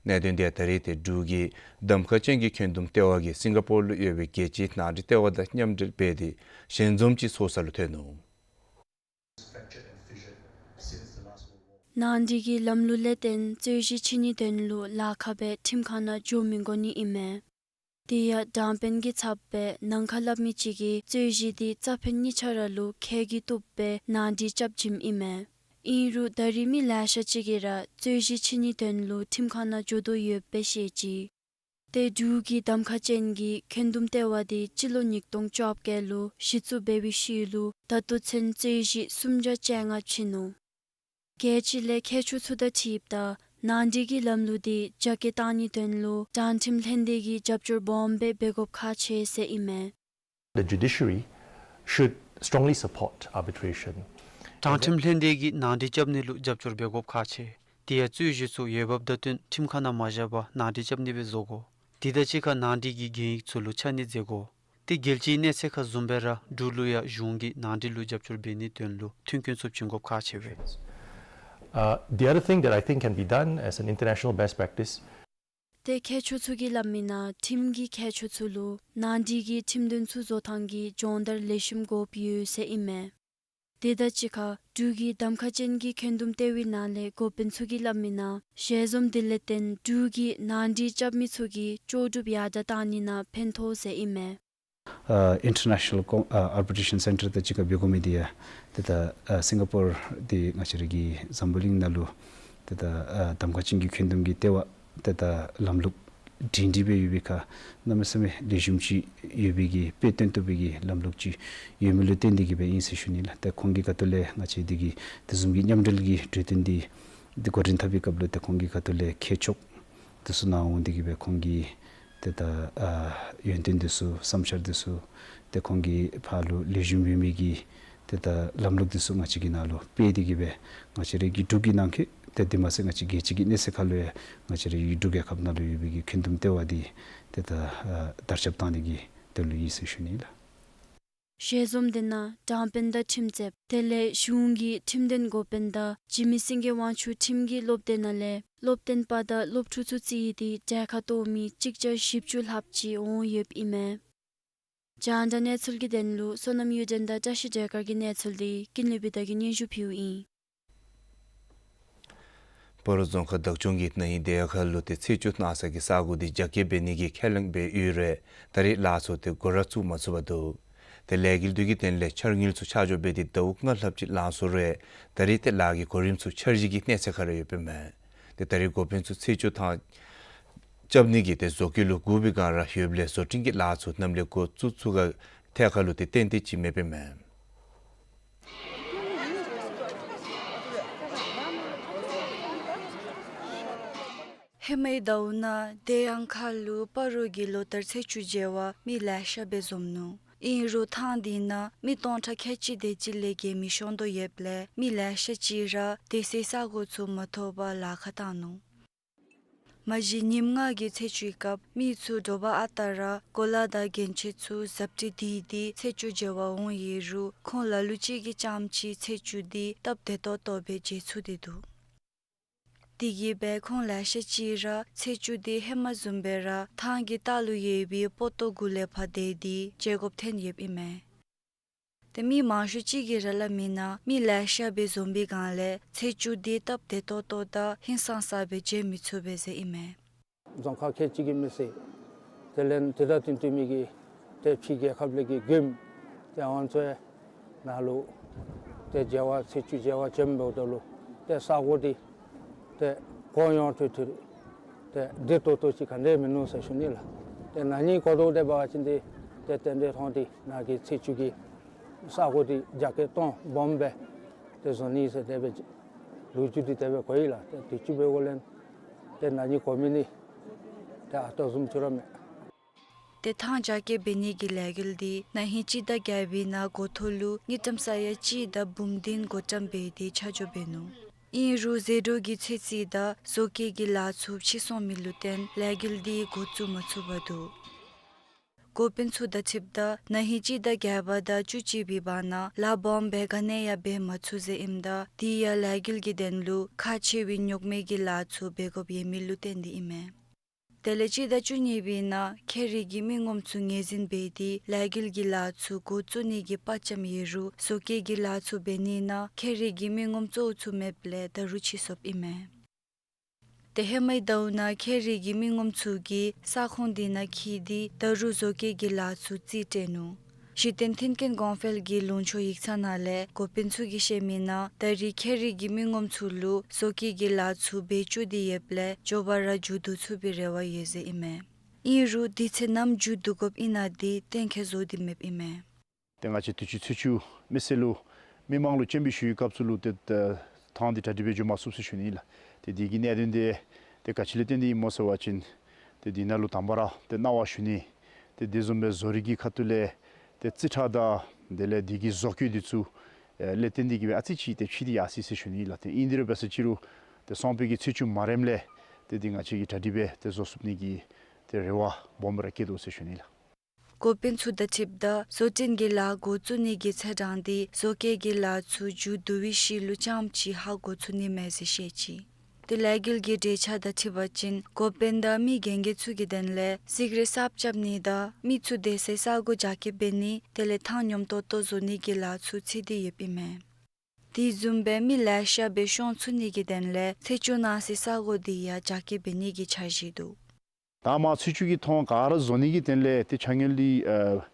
གནད་དོན་འདི་ཡང་ད་རེས་ཏེ་འབྲུག་གི་གདམ་ཁ་ཅན་གྱི་འཁོན་འདུམ་ལྟེ་བ་གིས་སིང་ག་པོར་ལུ་ཡོད་པའི་རྒྱལ་སྤྱིའི་ནང་འགྲིག་ལྟེ་བ་དང་མཉམ་འབྲེལ་འབད་དེ་ཞལ་འཛོམས་ཅིག་ཚོགས་ས་ལུ་ཐོན་ནུག། ནང་འགྲིག་གི་ལམ་ལུགས་ལས་བརྟེན་རྩོད་གཞི་ཕྱེ་ནིའི་དོན་ལུ་ལཱ་ཁག་སྦེ་ཁྲིམས་ཁང་ནང་འགྱོ་མི་དགོ་ནི་ཨིན་མས། དེ་ཡང་དྲང་དཔོན་གྱི་ཚབ་སྦེ་ནང་ཁར་སླབ་མི་ཅིག་གིས་རྩོད་གཞི་འདི་རྩ་ཕན་གཉིས་ཆ་ར་ལུ་ཁེ་གི་བཏུབ་སྦེ་ནང་འགྲིག་རྐྱབ་བྱིནམ་ཨིན་མས། ཨིན་རུང་ད་རེས་མི་ལེ་ཤ་ཅིག་གིས་ར་རྩོད་གཞི་ཕྱེ་ནིའི་དོན་ལུ་ཁྲིམས་ཁང་ནང་འགྱོ་དོ་ཡོདཔ་སྦེ་བཤད་ཅི། ཏེ་འབྲུག་གི་གདམ་ཁ་ཅན་གྱི་འཁོན་འདུམ་ལྟེ་བ་འདི་སྤྱི་ལོ་ཉིས་སྟོང་བཅོ་བརྒྱད་ལུ་གཞི་བཙུགས་འབད་བའི་ཤུལ་ལུ་ད་ལྟོ་ཚུན་རྩོད་གཞི་སུམ་བརྒྱ་བཅོ་ལྔ་ཕྱེ་ནུག། རྒྱལ་སྤྱི་ལས་མཁས་མཆོག་ཚུ་དང་འཁྲིལཝ་ད་ནང་འགྲིག་གི་ལམ་ལུགས་འདི་རྒྱ་སྐྱེད་བཏང་ནིའི་དོན་ལུ་དྲང་ཁྲིམས་ལྷན་སྡེ་གིས་རྒྱབ་སྐྱོར་སྦོམ་སྦེ་འབད་དགོཔ་ཁག་ཆེ་ཟེར་ཨིན་མས། The judiciary should strongly support arbitration. དྲང་ཁྲིམས་ལྷན་སྡེ་གིས་ནང་འགྲིག་རྐྱབ་ནི་ལུ་རྒྱབ་སྐྱོར་འབད་དགོཔ་ཁག་ཆེ། དེ་ཡང་རྩོད་གཞི་ཚུ་འོས་འབབ་དང་བསྟུན་ཁྲིམས་ཁང་ནང་མ་བཞག་པར་ནང་འགྲིག་རྐྱབ་ནི་སྦེ་བཟོ་དགོ། དེ་དང་གཅིག་ཁར་ནང་འགྲིག་གི་གན་ཡིག་ཚུ་ལུ་ཆ་གནས་མཛད་དགོ། ཏེ་རྒྱལ་སྤྱིའི་གནས་ཚད་ཁར་བཟུམ་སྦེ་ར་འབྲུག་ལུ་ཡང་གཞུང་གིས་ནང་འགྲིག་ལུ་རྒྱབ་སྐྱོར་འབད་ནིའི་དོན་ལུ་མཐུན་རྐྱེན་ཚུ་བྱིན་དགོཔ་ཁག་ཆེ་བས། Uh, the other thing that I think can be done as an international best practice. ཏེ་མཁས་མཆོག་ཚུ་གིས་སླབ་མིའི་ནང་ཁྲིམས་ཀྱི་མཁས་མཆོག་ཚུ་ལུ་ནང་འགྲིག་གི་ཁྲིམས་དོན་ཚུ་བཟོ་ཐངས་ཀྱི་སྦྱོང་བརྡར་ལེགས་ཤོམ་དགོཔ་ཡོད་ཟེར་ཨིན་མས། དེ་དང་གཅིག་ཁར་འབྲུག་གི་གདམ་ཁ་ཅན་གྱི་འཁོན་འདུམ་ལྟེ་བའི་ནང་ལས་འགོ་དཔོན་ཚུ་གིས་སླབ་མིའི་ནང་ཞལ་འཛོམས་འདི་ལས་བརྟེན་འབྲུག་གི་ནང་འགྲིག་རྐྱབ་མི་ཚུ་གི་ལྕོགས་གྲུབ་ཡར་དྲག་བཏང་ནི་ནང་ཕན་ཐོགས་ཟེར་ཨིན་མས། ཨ་ཨིན་ཊར་ནེ་ཤ་ནཱལ་ཀོ་ཨ་ཨར་བི་ཊི་རེ་ཤཱན་སེན་ཊར་དང་གཅིག་ཁར་འབད་དགོ་མི་འདི་ཡང་ཏེ་ད་ཨ་སིང་ག་པོར་འདི་ང་བཅས་ར་གི་འཛམ་བུ་གླིང་ནང་ལུ་ཏེ་ད་ཨ་གདམ་ཁ་ཅན་གྱི་ཁྱོན་བསྡོམས་ཀྱི་ལྟེ་བ་ཏེ་ད་ལམ་ལུགས་སྒྲིང་སྒྲི་སྦེ་ཡོད་པའི་ཁར་གནམ་མེད་ས་མེད་ལེགས་ཤོམ་ཅིག་ཡོད་པའི་གི་དཔེ་སྟོན་བཏུབ་པའི་གི་ལམ་ལུགས་ཅིག་ཡོད་མི་ལུ་བརྟེན་ཏེ་གིས་སྦེ་ཨིན་ཟེར་ཞུ་ནི་ལགས། ཏེ་ཁོང་གི་ཁ་ཐུག་ལས་ང་བཅས་འདི་གི་དེ་བཟུམ་གྱི་མཉམ་འབྲེལ་གྱི་གྲོས་བསྟུན་འདི་འདི་འགོ་འདྲེན་འཐབ་པའི་སྐབས་ལུ་ཏེ་ཁོང་གི་ཁ་ཐུག་ལས་མཁས་མཆོག་འདི་ཚུ་ནཱ་འོང་སྟེ་གིས་སྦེ་ཁོང་གི་ཏེ་ད་ཨ་ཡོན་ཏན་འདི་ཚུ་བསམ་འཆར་འདི་ཚུ་ཏེ་ཁོང་གི་ཕར་ལུ་ལེགས་ཤོམ་ཡོད་མི་གི་ཏེ་ད་ལམ་ལུགས་འདི་ཚུ་ང་བཅས་ཀྱི་ནང་ལུ་སྤེལ་ཏེ་གིས་སྦེ་ང་བཅས་རའི་གི་འབྲུག་གི་ནང་འཁོད་ཏེ་དེ་མ་ཚད་ང་བཅས་རྒྱལ་སྤྱི་གི་གནས་ཚད་ཁར་ལུ་ཡང་ང་བཅས་རའི་གི་འབྲུག་རྒྱལ་ཁབ་ནང་ལུ་ཡོད་པའི་གི་ཁྱོན་བསྡོམས་ལྟེ་བ་འདི་ཏེ་ད་ཨ་དར་ཁྱབ་བཏང་ནི་གི་དོན་ལུ་ཨིན་ཟེར་ཞུ་ནི་ལགས། ཞལ་འཛོམས་འདི་ནང་དྲང་དཔོན་དང་ཁྲིམས་རྩོདཔ་དེ་ལས་གཞུང་གི་ཁྲིམས་དོན་འགོ་དཔོན་དང་འཇིགས་མེད་སེང་གེ་དབང་ཕྱུག་ཁྲིམས་ཀྱི་སློབ་སྡེ་ནང་ལས་སློབ་སྟོན་པ་དང་སློབ་ཕྲུག་ཚུ་བརྩིས་ཏེ་གྲལ་ཁར་གཏོགས་མི་གཅིག་བརྒྱ་བཞི་བཅུ་ལྷགཔ་ཅིག་འོང་ཡོདཔ་ཨིན་མས། རྒྱང་བསྒྲགས་གནས་ཚུལ་གྱི་དོན་ལུ་བསོད་ནམས་གཡུ་སྒྲོན་དང་བཀྲ་ཤིས་སྒྲོལ་དཀར་གྱི་གནས་ཚུལ་འདི་ཀུན་ལེགས་བི་དྷ་གིས་སྙན་ཞུ་ཕུལཝ་ཨིན། སྤ་རོ་རྫོང་ཁག་བདག་སྐྱོང་གིས་ན་ཧིང་དེ་ཡང་ཁར་ལུ་ཏེ་ཚེས་བཅུ་གནང་ས་གི་ས་གོ་འདི་རྒྱ་སྐྱེད་འབད་ནི་གི་ཁས་ལེན་འབད་ཡོད་རུང་ད་རེས་ལཱ་ཚུ་ཏེ་འགོ་ར་བཙུགས་མ་ཚུགས་པར་འདུག། ཏེ་ལས་འགུལ་འདི་གི་དོན་ལས་འཆར་དངུལ་ཚུ་ཆ་འཇོག་འབད་དེ་ཟླཝ་ལྔ་ལྷགཔ་ཅིག་ལང་སོང་རུང་ད་རེས་ཏེ་ལཱ་གི་གོ་རིམ་ཚུ་འཆར་གཞི་གི་གནས་ཚད་ཁར་ར་ཡོདཔ་ཨིན་མས། ཏེ་ད་རེས་འགོ་དཔོན་ཚུ་ཚེས་བཅུ་ཐང་རྐྱབ་ནི་གི་ཏེ་བཟོ་བཀོད་ལུ་བསྒུག་པའི་སྒང་ར་ཡོདཔ་ལས་བཟོ་སྐྲུན་གྱི་ལཱ་ཚུ་ནམ་ལས་འགོ་བཙུགས་ཚུགས་ག་ཐད་ཁར་ལུ་ཏེ་ཏན་ཏན་ཅིག་མེདཔ་ཨིན་མས། ཧེ་མའི་ཟླཝ་ནང་དེ་ཡང་ཁར་ལུ་སྤ་རོ་གི་ལོ་ལྟར་ཚེས་བཅུ་མཇལ་བར་མི་ལེ་ཤ་སྦེ་འཛོམས་ནུག། ཨིན་རུང་ཐང་འདི་ནང་མི་སྟོང་ཕྲག་ཁལ་གཅིག་དེ་ཅིག་ལས་བརྒལ་མི་ཤོང་དོ་ཡོདཔ་ལས་མི་ལེ་ཤ་ཅིག་ར་སྡོད་སའི་ས་གོ་ཚུ་མ་ཐོབ་པར་ལཱ་ཁག་བཏང་ནུག། མ་གཞི་ཉིནམ་ལྔ་གི་ཚེས་བཅུའི་སྐབས་མི་ཚུ་དྲོ་པ་ཨ་རྟག་ར་གོ་ལ་དང་གྱོན་ཆས་ཚུ་གཟབ་སྤྲས་འདི་འདི་ཚེས་བཅུ་མཇལ་བར་འོང་ཡོད་རུང་ཁོང་ལ་ལུ་ཅིག་གིས་རྐྱངམ་ཅིག་ཚེས་བཅུ་འདི་སྟབས་བདེ་ཏོག་ཏོ་སྦེ་མཇལ་ཚུགས་ཏེ་འདུག། དེ་གིས་སྦེ་ཁོང་ལེ་ཤ་ཅིག་ར་ཚེས་བཅུ་འདི་ཧེ་མ་བཟུམ་སྦེ་ར་ཐང་གི་ལྟག་ལུ་ཡོད་པའི་སྤོ་ཏོ་གུ་ལས་ཕར་སྡོད་དེ་མཇལ་དགོཔ་ཐོན་ཡོདཔ་ཨིན་མས། ཏེ་མི་མང་ཤོས་ཅིག་གིས་ར་སླབ་མིའི་ནང་མི་ལེ་ཤ་སྦེ་འཛོམས་པའི་སྒང་ལས་ཚེས་བཅུ་འདི་སྟབས་བདེ་ཏོག་ཏོ་དང་ཧིང་སངས་ས་སྦེ་མཇལ་མི་ཚུགས་པས་ཟེར་ཨིན་མས། རྫོང་ཁག་ཁལ་གཅིག་གི་མི་སེར་དེ་ལས་དེ་དང་བསྟུན་ཏེ་མི་གི་ཏེ་ཕྱི་རྒྱལ་ཁབ་ལས་ཀྱི་མགྱོནམ་ཏེ་ཨ་ནི་ཚུ་ནཱ་ལུ་ཏེ་མཇལ་བར་ཚེས་བཅུ་མཇལ་བར་བྱོནམ་འབདཝ་ད་ལུ་ཏེ་ས་གོ་འདི་ཏེ་གོ་ཡོང་ཐུང་ཐུང་ཏེ་བདེ་ཏོག་ཏོ་ཅིག་ག་ནི་མིན་ནུག་ཟེར་ཞུ་ནི་ལགས། ཏེ་ན་ཧིང་གོ་དོ་དེ་འབད་བ་ཅིན་འདི་ཏེ་ཏན་ཏན་ཐོན་ཏེ་ནཱ་གི་ཚེས་བཅུ་གི་ས་གོ་འདི་རྒྱ་སྐྱེད་གཏོང་སྦོམ་སྦེ་ཏེ་བཟོ་ནི་ཟེར་དེ་སྦེ་ལོ་རྒྱུས་འདི་དེ་སྦེ་གོ་ཡི་ལགས། ཏེ་དུས་ཅི་འབད་དགོ་ལས་ཏེ་ན་ཧིང་གོ་མི་འདི་ཏེ་ཨ་རྟག་བཟུམ་ཅིག་ར་མས། ཏེ་ཐང་རྒྱ་སྐྱེད་འབད་ནི་གི་ལས་འགུལ་འདི་ན་ཧིང་སྤྱི་ཟླ་བརྒྱད་པའི་ནང་འགོ་ཐོག་ལུ་དངུལ་ཀྲམ་ས་ཡ་གཅིག་དང་འབུམ་བདུན་བགོ་བཀྲམ་འབད་དེ་ཆ་འཇོག་འབད་ནུག། ཨིན་རུང་ཟད་འགྲོ་གི་ཚོད་རྩིས་དང་བཟོ་བཀོད་ཀྱི་ལཱ་ཚུ་ཕྱིས་སོང་མི་ལུ་བརྟེན་ལས་འགུལ་འདི་འགོ་བཙུགས་མ་ཚུགས་པར་འདུག། འགོ་དཔོན་ཚུ་དང་འཁྲིལཝ་ད་ན་ཧིང་སྤྱི་ཟླ་བརྒྱད་པ་དང་བཅུ་གཅིག་པའི་བར་ན་ལཱ་སྦོམ་སྦེ་ག་ནི་ཡང་འབད་མ་ཚུགས་ཟེར་ཨིནམ་ད་དེ་ཡང་ལས་འགུལ་གྱི་དོན་ལུ་ཁག་ཆེ་བའི་རྙོག་མེད་ཀྱི་ལཱ་ཚུ་འབད་དགོཔ་ཡོད་མི་ལུ་བརྟེན་ཏེ་ཨིན་མས། དེ་ལས་སྤྱི་ཟླ་བཅུ་གཉིས་པའི་ནང་ཁྱད་རིག་གི་མི་ངོམ་ཚུ་ངོས་འཛིན་འབད་དེ་ལས་འགུལ་གྱི་ལཱ་ཚུ་འགོ་བཙུགས་ནི་གི་དཔའ་བཅམ་ཡོད་རུང་བཟོ་བཀོད་ཀྱི་ལཱ་ཚུ་འབད་ནི་ནང་ཁྱད་རིག་གི་མི་ངོམ་གཙོ་བོ་ཚུ་མེདཔ་ལས་ད་རུང་ཕྱིས་སོཔ་ཨིན་མས། ཏེ་ཧེ་མའི་ཟླཝ་ནང་ཁྱད་རིག་གི་མི་ངོམ་ཚུ་གིས་ས་ཁོངས་འདི་ནང་འཁྱིད་དེ་ད་རུང་བཟོ་བཀོད་ཀྱི་ལཱ་ཚུ་རྩིས་སྤྲོད་ནུག། གཞི་རྟེན་མཐུན་རྐྱེན་གོང་འཕེལ་གྱི་ལུང་ཕྱོགས་ཡིག་ཚང་ནང་ལས་འགོ་དཔོན་ཚུ་གིས་བཤད་མིའི་ནང་ད་རེས་ཁྱད་རིག་གི་མི་ངོམ་ཚུ་ལུ་བཟོ་བཀོད་ཀྱི་ལཱ་ཚུ་འབད་བཅུག་སྟེ་ཡོདཔ་ལས་མགྱོགས་པ་ར་མཇུག་བསྡུ་ཚུགས་པའི་རེ་བ་ཡོད་ཟེར་ཨིན་མས། ཨིན་རུང་དུས་ཚོད་ནམ་མཇུག་བསྡུ་དགོཔ་ཨིན་ན་འདི་གཏན་འཁེལ་བཟོ་སྟེ་མེདཔ་ཨིན་མས། ཏེ་ང་བཅས་དུས་ཅི་ཚེས་བཅུ་མི་སེར་ལུ་མི་མང་ལུ་སྤྱན་འབུལ་ཞུ་བའི་སྐབས་སུ་ལུ་ཏེ་ཐང་འདི་གྲ་སྒྲིག་འབད་འགྱོ་མ་ཚུགས་ཟེར་ཞུ་ནི་ལགས། ཏེ་འདི་གི་གནད་དོན་འདི་ཏེ་ག་ཅི་ལས་བརྟེན་ཏེ་ཨིན་སྨོ་ཟེར་བ་ཅིན་ཏེ་འདི་ནང་ལུ་དང་པ་ར་ཏེ་གནང་བ་ཞུ་ནི་ཏེ་དེ་བཟུམ་སྦེ་བཟོ་རིག་གི་ཁ་ཐུག་ལས་ཏེ་རྩིས་ཁྲ་དང་དེ་ལས་འདི་གི་བཟོ་བཀོད་འདི་ཚུ་ལས་བརྟེན་ཏེ་གིས་སྦེ་ཨ་ཙི་ཅིག་ཏེ་ཕྱིས་ཏེ་ཡར་སོ་ཡི་ཟེར་ཞུ་ནི་ལགས། ཏེ་ཨིན་དེ་རུང་འབད་ས་ཅིག་རུང་ཏེ་སོང་པའི་གི་ཚེས་བཅུ་མ་རནམ་ལས་ཏེ་འདི་ང་བཅས་ཀྱིས་གྲ་སྒྲིག་འབད་དེ་བཟོ་ཚུགས་ནི་གི་ཏེ་རེ་བ་སྦོམ་ར་བསྐྱེད་དོ་ཟེར་ཞུ་ནི་ལགས། འགོ་དཔོན་ཚུ་དང་འཁྲིལཝ་ད་བཟོ་སྐྲུན་གྱི་ལཱ་འགོ་བཙུགས་ནི་གི་ཚེས་གྲངས་འདི་བཟོ་བཀོད་ཀྱི་ལཱ་ཚུ་མཇུག་བསྡུ་བའི་ཤུལ་ལུ་རྐྱངམ་ཅིག་ཧ་གོ་ཚུགས་ནི་མས་ཟེར་བཤད་ཅི། ཏེ་ལས་འགུལ་གྱི་གྲོས་འཆར་དང་འཁྲིལ་བ་ཅིན་འགོ་དཔོན་དང་མི་རྒན་རྒོན་ཚུ་གི་དོན་ལས་གཟིགས་རིས་གསརཔ་རྐྱབ་ནི་དང་མི་ཚུ་སྡོད་སའི་ས་གོ་རྒྱ་སྐྱེད་འབད་ནི་དེ་ལས་ཐང་སྙོམས་ཏོག་ཏོ་བཟོ་ནི་གི་ལཱ་ཚུ་ཚུད་དེ་ཡོདཔ་ཨིན་མས། དེ་བཟུམ་སྦེ་མི་ལེ་ཤ་སྦེ་ཤོང་ཚུགས་ནི་གི་དོན་ལས་ཚེས་བཅུ་གནང་སའི་ས་གོ་འདི་ཡང་རྒྱ་སྐྱེད་འབད་ནི་གི་འཆར་གཞི་འདུག། ད་མ་ཚེས་བཅུ་གི་ཐོག་ག་ར་བཟོ་ནི་གི་དོན་ལས་ཏེ་ཆ་ངོས་འདི་ཨ་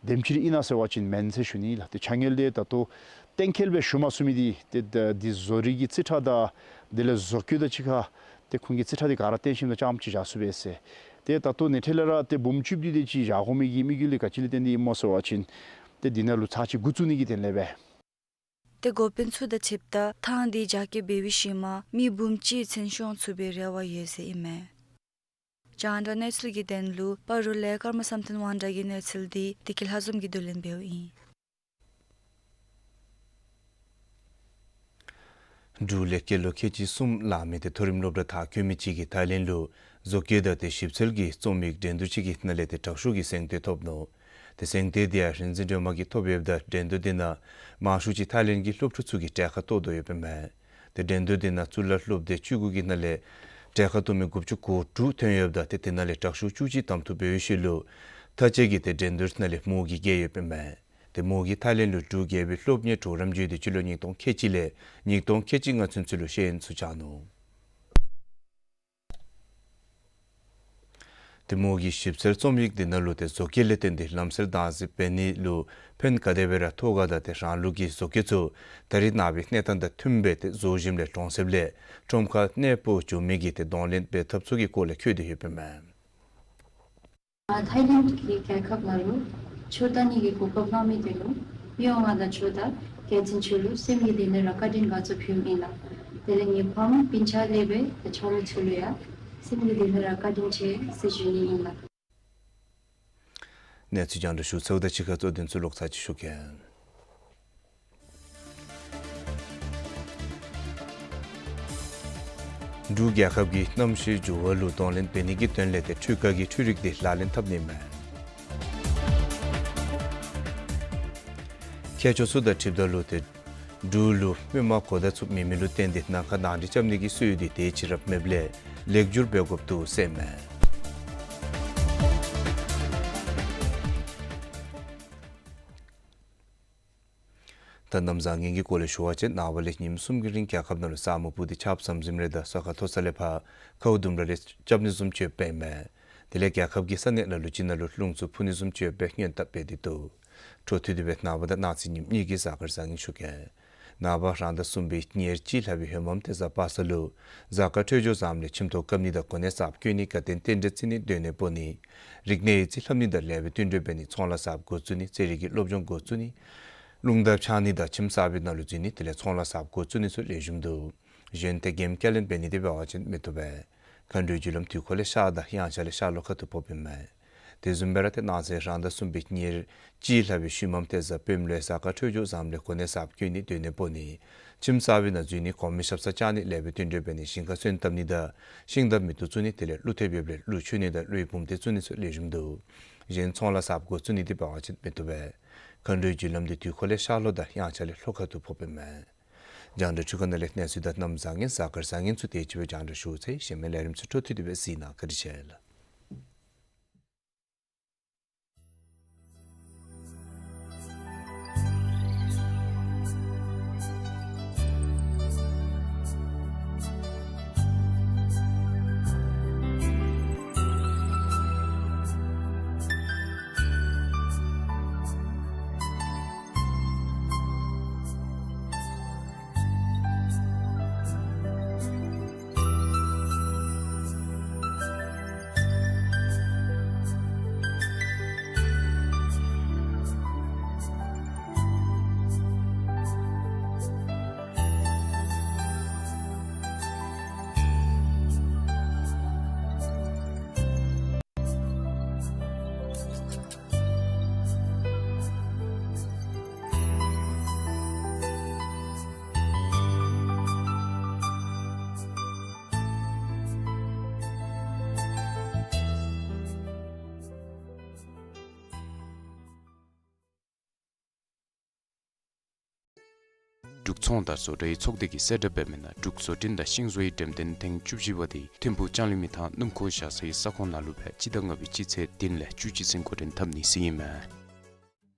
དེམ་ཅིག་ཨིན་ན་ཟེར་བ་ཅིན་མེན་ཟེར་ཞུ་ནི་ལགས། ཏེ་ཕྱག་ཉལ་འདི་ད་ལྟོ་གཏན་འཁེལ་སྦེ་ཞུ་མ་ཚུགས་མི་འདི་ཏེ་ད་འདི་བཟོ་རིག་གི་རྩིས་ཁྲ་དང་དེ་ལས་བཟོ་བཀོད་དང་གཅིག་ཁར་ཏེ་ཁོང་གི་རྩིས་ཁྲ་འདི་ག་ར་བཏོན་ཞིནམ་ད་རྐྱངམ་ཅིག་བཞག་ཚུགས་པས་ཟེར། ཏེ་ད་ལྟོ་ནེ་ཁྲེ་ལས་ར་ཏེ་འབུམ་བཅུ་བདུན་དེ་ཅིག་བཞག་དགོ་མི་གི་དམིགས་ཡུལ་འདི་ག་ཅི་ལས་བརྟེན་ཏེ་ཨིན་མོ་ཟེར་བ་ཅིན་ཏེ་འདི་ནང་ལུ་ཚར་གཅིག་འགོ་བཙུགས་ནི་གི་དོན་ལས་སྦེ། ཏེ་འགོ་དཔོན་ཚུ་དང་ཕྱདཔ་ད་ཐང་འདི་རྒྱ་སྐྱེད་འབད་བའི་ཤུལ་མ་མི་འབུམ་གཅིག་ཚུན་ཤོང་ཚུགས་པའི་རེ་བ་ཡོད་ཟེར་ཨིན་མས། རྒྱང་བསྒྲགས་གནས་ཚུལ་གྱི་དོན་ལུ་སྤ་རོ་ལས་ཀརྨ་བསམ་གཏན་དབང་གྲགས་ཀྱི་གནས་ཚུལ་འདི་བདེ་སྐྱིད་ལྷ་འཛོམས་ཀྱིས་བསྡུ་ལེན་འབདཝ་ཨིན། འབྲུག་ལས་སྐྱེས་ལོ་ཁལ་གཅིག་གསུམ་ལང་མི་ཏེ་མཐོ་རིམ་སློབ་གྲྭ་མཐར་འཁྱོལ་མི་ཅིག་གིས་ཐའི་ལེནཌ་ལུ་བཟོ་བཀོད་དང་ཏེ་ཞིབ་འཚོལ་གྱི་རྩོམ་ཡིག་འགྲན་བསྡུར་ཅིག་གི་ནང་ལས་ཏེ་དྲག་ཤོས་ཀྱི་གཟེངས་བསྟོད་ཐོབ་ནུག། ཏེ་གཟེངས་བསྟོད་འདི་ཡང་རིག་འཛིན་སྒྲོལ་མ་གིས་ཐོབ་ཡོདཔ་ད་འགྲན་བསྡུར་འདི་ནང་མང་ཤོས་ཅིག་ཐའི་ལེནཌ་གི་སློབ་ཕྲུག་ཚུ་གིས་གྲལ་ཁར་གཏོགས་དོ་ཡོདཔ་ཨིན་མས། ཏེ་འགྲན་བསྡུར་འདི་ནང་གཙུག་ལག་སློབ་སྡེ་བཅུ་དགུ་གི་ནང་ལས་གྲལ་ཁར་གཏོགས་མི་དགུ་བཅུ་གོ་དྲུག་ཐོན་ཡོདཔ་ད་ཏེ་དེ་ནང་ལས་དྲག་ཤོས་བཅུ་གཅིག་གདམ་འཐུ་འབད་བའི་ཤུལ་ལུ་མཐའ་དཔྱད་ཀྱི་ཏེ་འགྲན་བསྡུར་ནང་ལས་མོ་གིས་རྒྱལ་ཡོདཔ་ཨིན་མས། ཏེ་མོ་གིས་ཐའི་ལེནཌ་ལུ་འབྲུག་རྒྱལ་པོའི་སློབ་གཉེར་གྲོགས་རམ་བརྒྱུད་དེ་སྤྱི་ལོ་ཉིས་སྟོང་ཁལ་གཅིག་ལས་ཉིས་སྟོང་ཁལ་གཅིག་ལྔ་ཚུན་ཚོད་ལུ་ཤེས་ཡོན་ཚུ་སྦྱངས་ནུག། ཏེ་མོ་གི་ཞིབ་འཚོལ་རྩོམ་ཡིག་འདི་ནང་ལུ་ཏེ་བཟོ་བཀོད་ལས་བརྟེན་ཏེ་ལམ་སྲོལ་བདག་འཛིན་འབད་ནི་ལུ་ཕན་ག་དེ་སྦེ་ར་ཐོགས་ག་དང་ཏེ་རང་ལུགས་ཀྱི་བཟོ་བཀོད་ཚུ་ད་རེས་ནངས་པའི་གནས་སྟངས་དང་མཐུནམ་སྦེ་ཏེ་བཟོ་ཞིནམ་ལས་གྲོང་གསེབ་ལས་ཁྲོམ་ཁར་གནས་སྤོ་འགྱོ་མི་གི་ཏེ་གདོང་ལེན་འབད་ཐབས་ཚུ་གི་སྐོར་ལས་བཀོད་དེ་ཡོདཔ་ཨིན་མས། ཐའི་ལེནཌ་གི་རྒྱལ་ཁབ་ནང་ལུ་ཆོས་ད་ནི་གི་གོ་སྐབས་གནང་མི་འདི་ལུ་ཡོངས་ང་དང་ཆོས་ད་རྒྱལ་བཙུན་ཚུ་ལུ་སེམས་ཀྱི་གཏིང་ལས་ར་བཀའ་དྲིན་དགའ་ཚོར་ཕུལཝ་ཨིན་ལགས། དེ་ལས་ངེའི་ཕམ་སྤུན་ཆ་ལས་སྦེ་ཏེ་ཆ་རོགས་ཚུ་ལུ་ཡང་སེམས་ཀྱི་གཏིང་ལས་ར་བཀའ་དྲིན་ཆེ་ཟེར་ཞུ་ནི་ཨིན་ལགས། གནས་ཚུལ་རྒྱང་བསྒྲགས་ཞུ་ཚརཝ་དང་གཅིག་ཁར་གཙོ་དོན་ཚུ་ལོག་ཚར་ཅིག་ཞུ་གེ། འབྲུག་རྒྱལ་ཁབ་ཀྱིས་གནམ་གཤིས་འགྱུར་བ་ལུ་གདོང་ལེན་འབད་ནི་གི་དོན་ལས་ཏེ་འཕྲུལ་ཁང་གི་འཕྲུལ་རིག་འདི་ལག་ལེན་འཐབ་ནི་མས། མཁས་མཆོག་ཚུ་དང་འཁྲིལཝ་ད་ལུ་ཏེ་འབྲུག་ལུ་སྨོན་མ་གོ་བརྡ་ཚུ་མེད་མི་ལུ་བརྟེན་ཏེ་ནང་ཁར་ནང་འགྲིག་རྐྱབ་ནི་གི་སྲོལ་འདི་དེ་ཅིག་ར་མེདཔ་ལས་ལེགས་བསྒྱུར་འབད་དགོཔ་འདུག་ཟེར་མས། ད་གནམ་བཟང་ངན་གྱི་སྐོར་ལས་ཞུ་བ་ཅིན་ནངས་པ་ལས་ཉིནམ་གསུམ་གྱི་རིང་རྒྱལ་ཁབ་ནང་ལུ་ས་སྨུག་སྤུབས་ཏེ་ཆརཔ་ཟམ་ཟིམ་རེ་དང་ས་ཁ་མཐོ་ས་ལས་ཕར་ཁཝ་ལྡུམ་ར་རེ་རྐྱབ་ནི་བཟུམ་ཅིག་ཡོདཔ་ཨིན་མས། དེ་ལས་རྒྱལ་ཁབ་ཀྱི་ས་གནས་ནང་ལུ་ཅིག་ནང་ལུ་རླུང་ཚུ་འཕུ་ནི་བཟུམ་ཅིག་ཡོདཔ་སྦེ་སྔོན་དཔག་འབད་དེ་འདུག། འཕྲོ་མཐུད་དེ་སྦེ་ནངས་པ་དང་གནངས་ཚེ་ཉིནམ་གཉིས་ཀྱི་གཟའ་སྐར་བཟང་ངན་ཞུ་གེ། ནངས་པ་རང་ཟླ་གསུམ་པའི་ཉེར་གཅིག་ལྷག་པའི་ཧེ་མམ་ཏེ་གཟའ་པ་སངས་ལུ་གཟའ་སྐར་འཕྲོད་སྦྱོར་བཟངམ་ལས་ཁྱིམ་ཐོག་བཀབ་ནི་དང་གོ་གནས་གསརཔ་བསྐོ་ནི་དགའ་སྟོན་རྟེན་འབྲེལ་བརྩི་ནི་སྡོད་གནས་སྤོ་ནི་རིག་གནས་ཡིག་རྩིས་ལྷབ་ནི་དང་ལེགས་པའི་བསྟུན་གྲོས་འབད་ནི་ཚོང་ལཱ་གསརཔ་འགོ་བཙུགས་ནི་རྩེད་རིགས་ཀྱི་སློབ་སྦྱོང་འགོ་བཙུགས་ནི་རླུང་རྟ་འཕྱང་ནི་དང་ཁྱིམ་གསར་པའི་ནང་ལུ་འཛུལ་ནི་དེ་ལས་ཚོང་ལཱ་གསརཔ་འགོ་བཙུགས་ནི་ཚུ་ལེགས་ཤོམ་འདུག། གཞན་ཏེ་གེམ་རྐྱལ་ལེན་འབད་ནི་དེ་འབད་བ་ཅིན་མི་བཏུབ་པས། མཁའ་འགྲོའི་རྒྱུ་ལམ་དུས་འཁོར་ལས་ཤར་དང་དབྱངས་འཆར་ལས་ཤར་ལྷོ་ཁ་ཐུག་ཕོགཔ་ཨིན་མས། དེ་བཟུམ་སྦེ་ར་ཏེ་གནངས་ཚེ་རང་ཟླ་གསུམ་པའི་ཉེར་གཅིག་ལྷག་པའི་ཤུལ་མམ་ཏེ་གཟའ་སྤེནམ་ལུ་གཟའ་སྐར་འཕྲོད་སྦྱོར་བཟངམ་ལས་གོ་གནས་གསརཔ་བསྐོ་ནི་སྡོད་གནས་སྤོ་ནི་ཁྱིམ་གསར་པའི་ནང་འཛུལ་ནི་གོང་མའི་ཞབས་སར་བཅར་ནི་ལེགས་པའི་བསྟུན་གྲོས་འབད་ནི་ཞིང་ཁར་སོན་བཏབ་ནི་དང་ཤིང་རྟ་མེ་ཏོག་བཙུགས་ནི་དེ་ལས་ཀླུ་ཐེབས་ཡོདཔ་ལས་ཀླུ་མཆོད་ནི་དང་ཀླུའི་བུམ་སྡེ་བཙུགས་ནི་ཚུ་ལེགས་ཤོམ་འདུག། གཞན་ཚོང་ལཱ་གསརཔ་འགོ་བཙུགས་ནི་དེ་འབད་བ་ཅིན་མི་བཏུབ་པས། མཁའ་འགྲོའི་རྒྱུ་ལམ་འདི་དུས་འཁོར་ལས་ཤར་ལྷོ་དང་དབྱངས་འཆར་ལས་ལྷོ་ཁ་ཐུག་ཕོགཔ་ཨིན་མས། རྒྱང་བསྒྲགས་འཕྲུལ་ཁང་ནང་ལས་གནས་ཚུལ་དང་གནམ་བཟང་ངན་གཟའ་སྐར་བཟང་ངན་ཚུ་དེ་ཅིག་སྦེ་རྒྱང་བསྒྲགས་ཞུ་ཚར་ཡི། གཞན་མི་ལས་རིམ་ཚུ་འཕྲོ་མཐུད་དེ་སྦེ་གཟིགས་གནང་། བཀའ་དྲིན་ཆེ་ལགས། འབྲུག་ཚོང་དང་བཟོ་གྲྭའི་ཚོགས་སྡེ་གིས་གསལ་བསྒྲགས་འབད་མི་ནང་འབྲུག་བཟོ་སྐྲུན་དང་ཤིང་བཟོའི་འགྲེམས་སྟོན་ཐེངས་བཅུ་བཞི་པ་འདི་ཐིམ་ཕུག་ལྕང་གླིང་མི་ཐང་སྣུམ་འཁོར་བཞག་སའི་ས་ཁོངས་ནང་ལུ་སྦེ་སྤྱི་ཟླ་ལྔ་པའི་སྤྱི་ཚེས་བདུན་ལས་བཅུ་གཅིག་ཚུན་འགོ་འདྲེན་འཐབ་ནི་ཟེར་ཨིན་མས།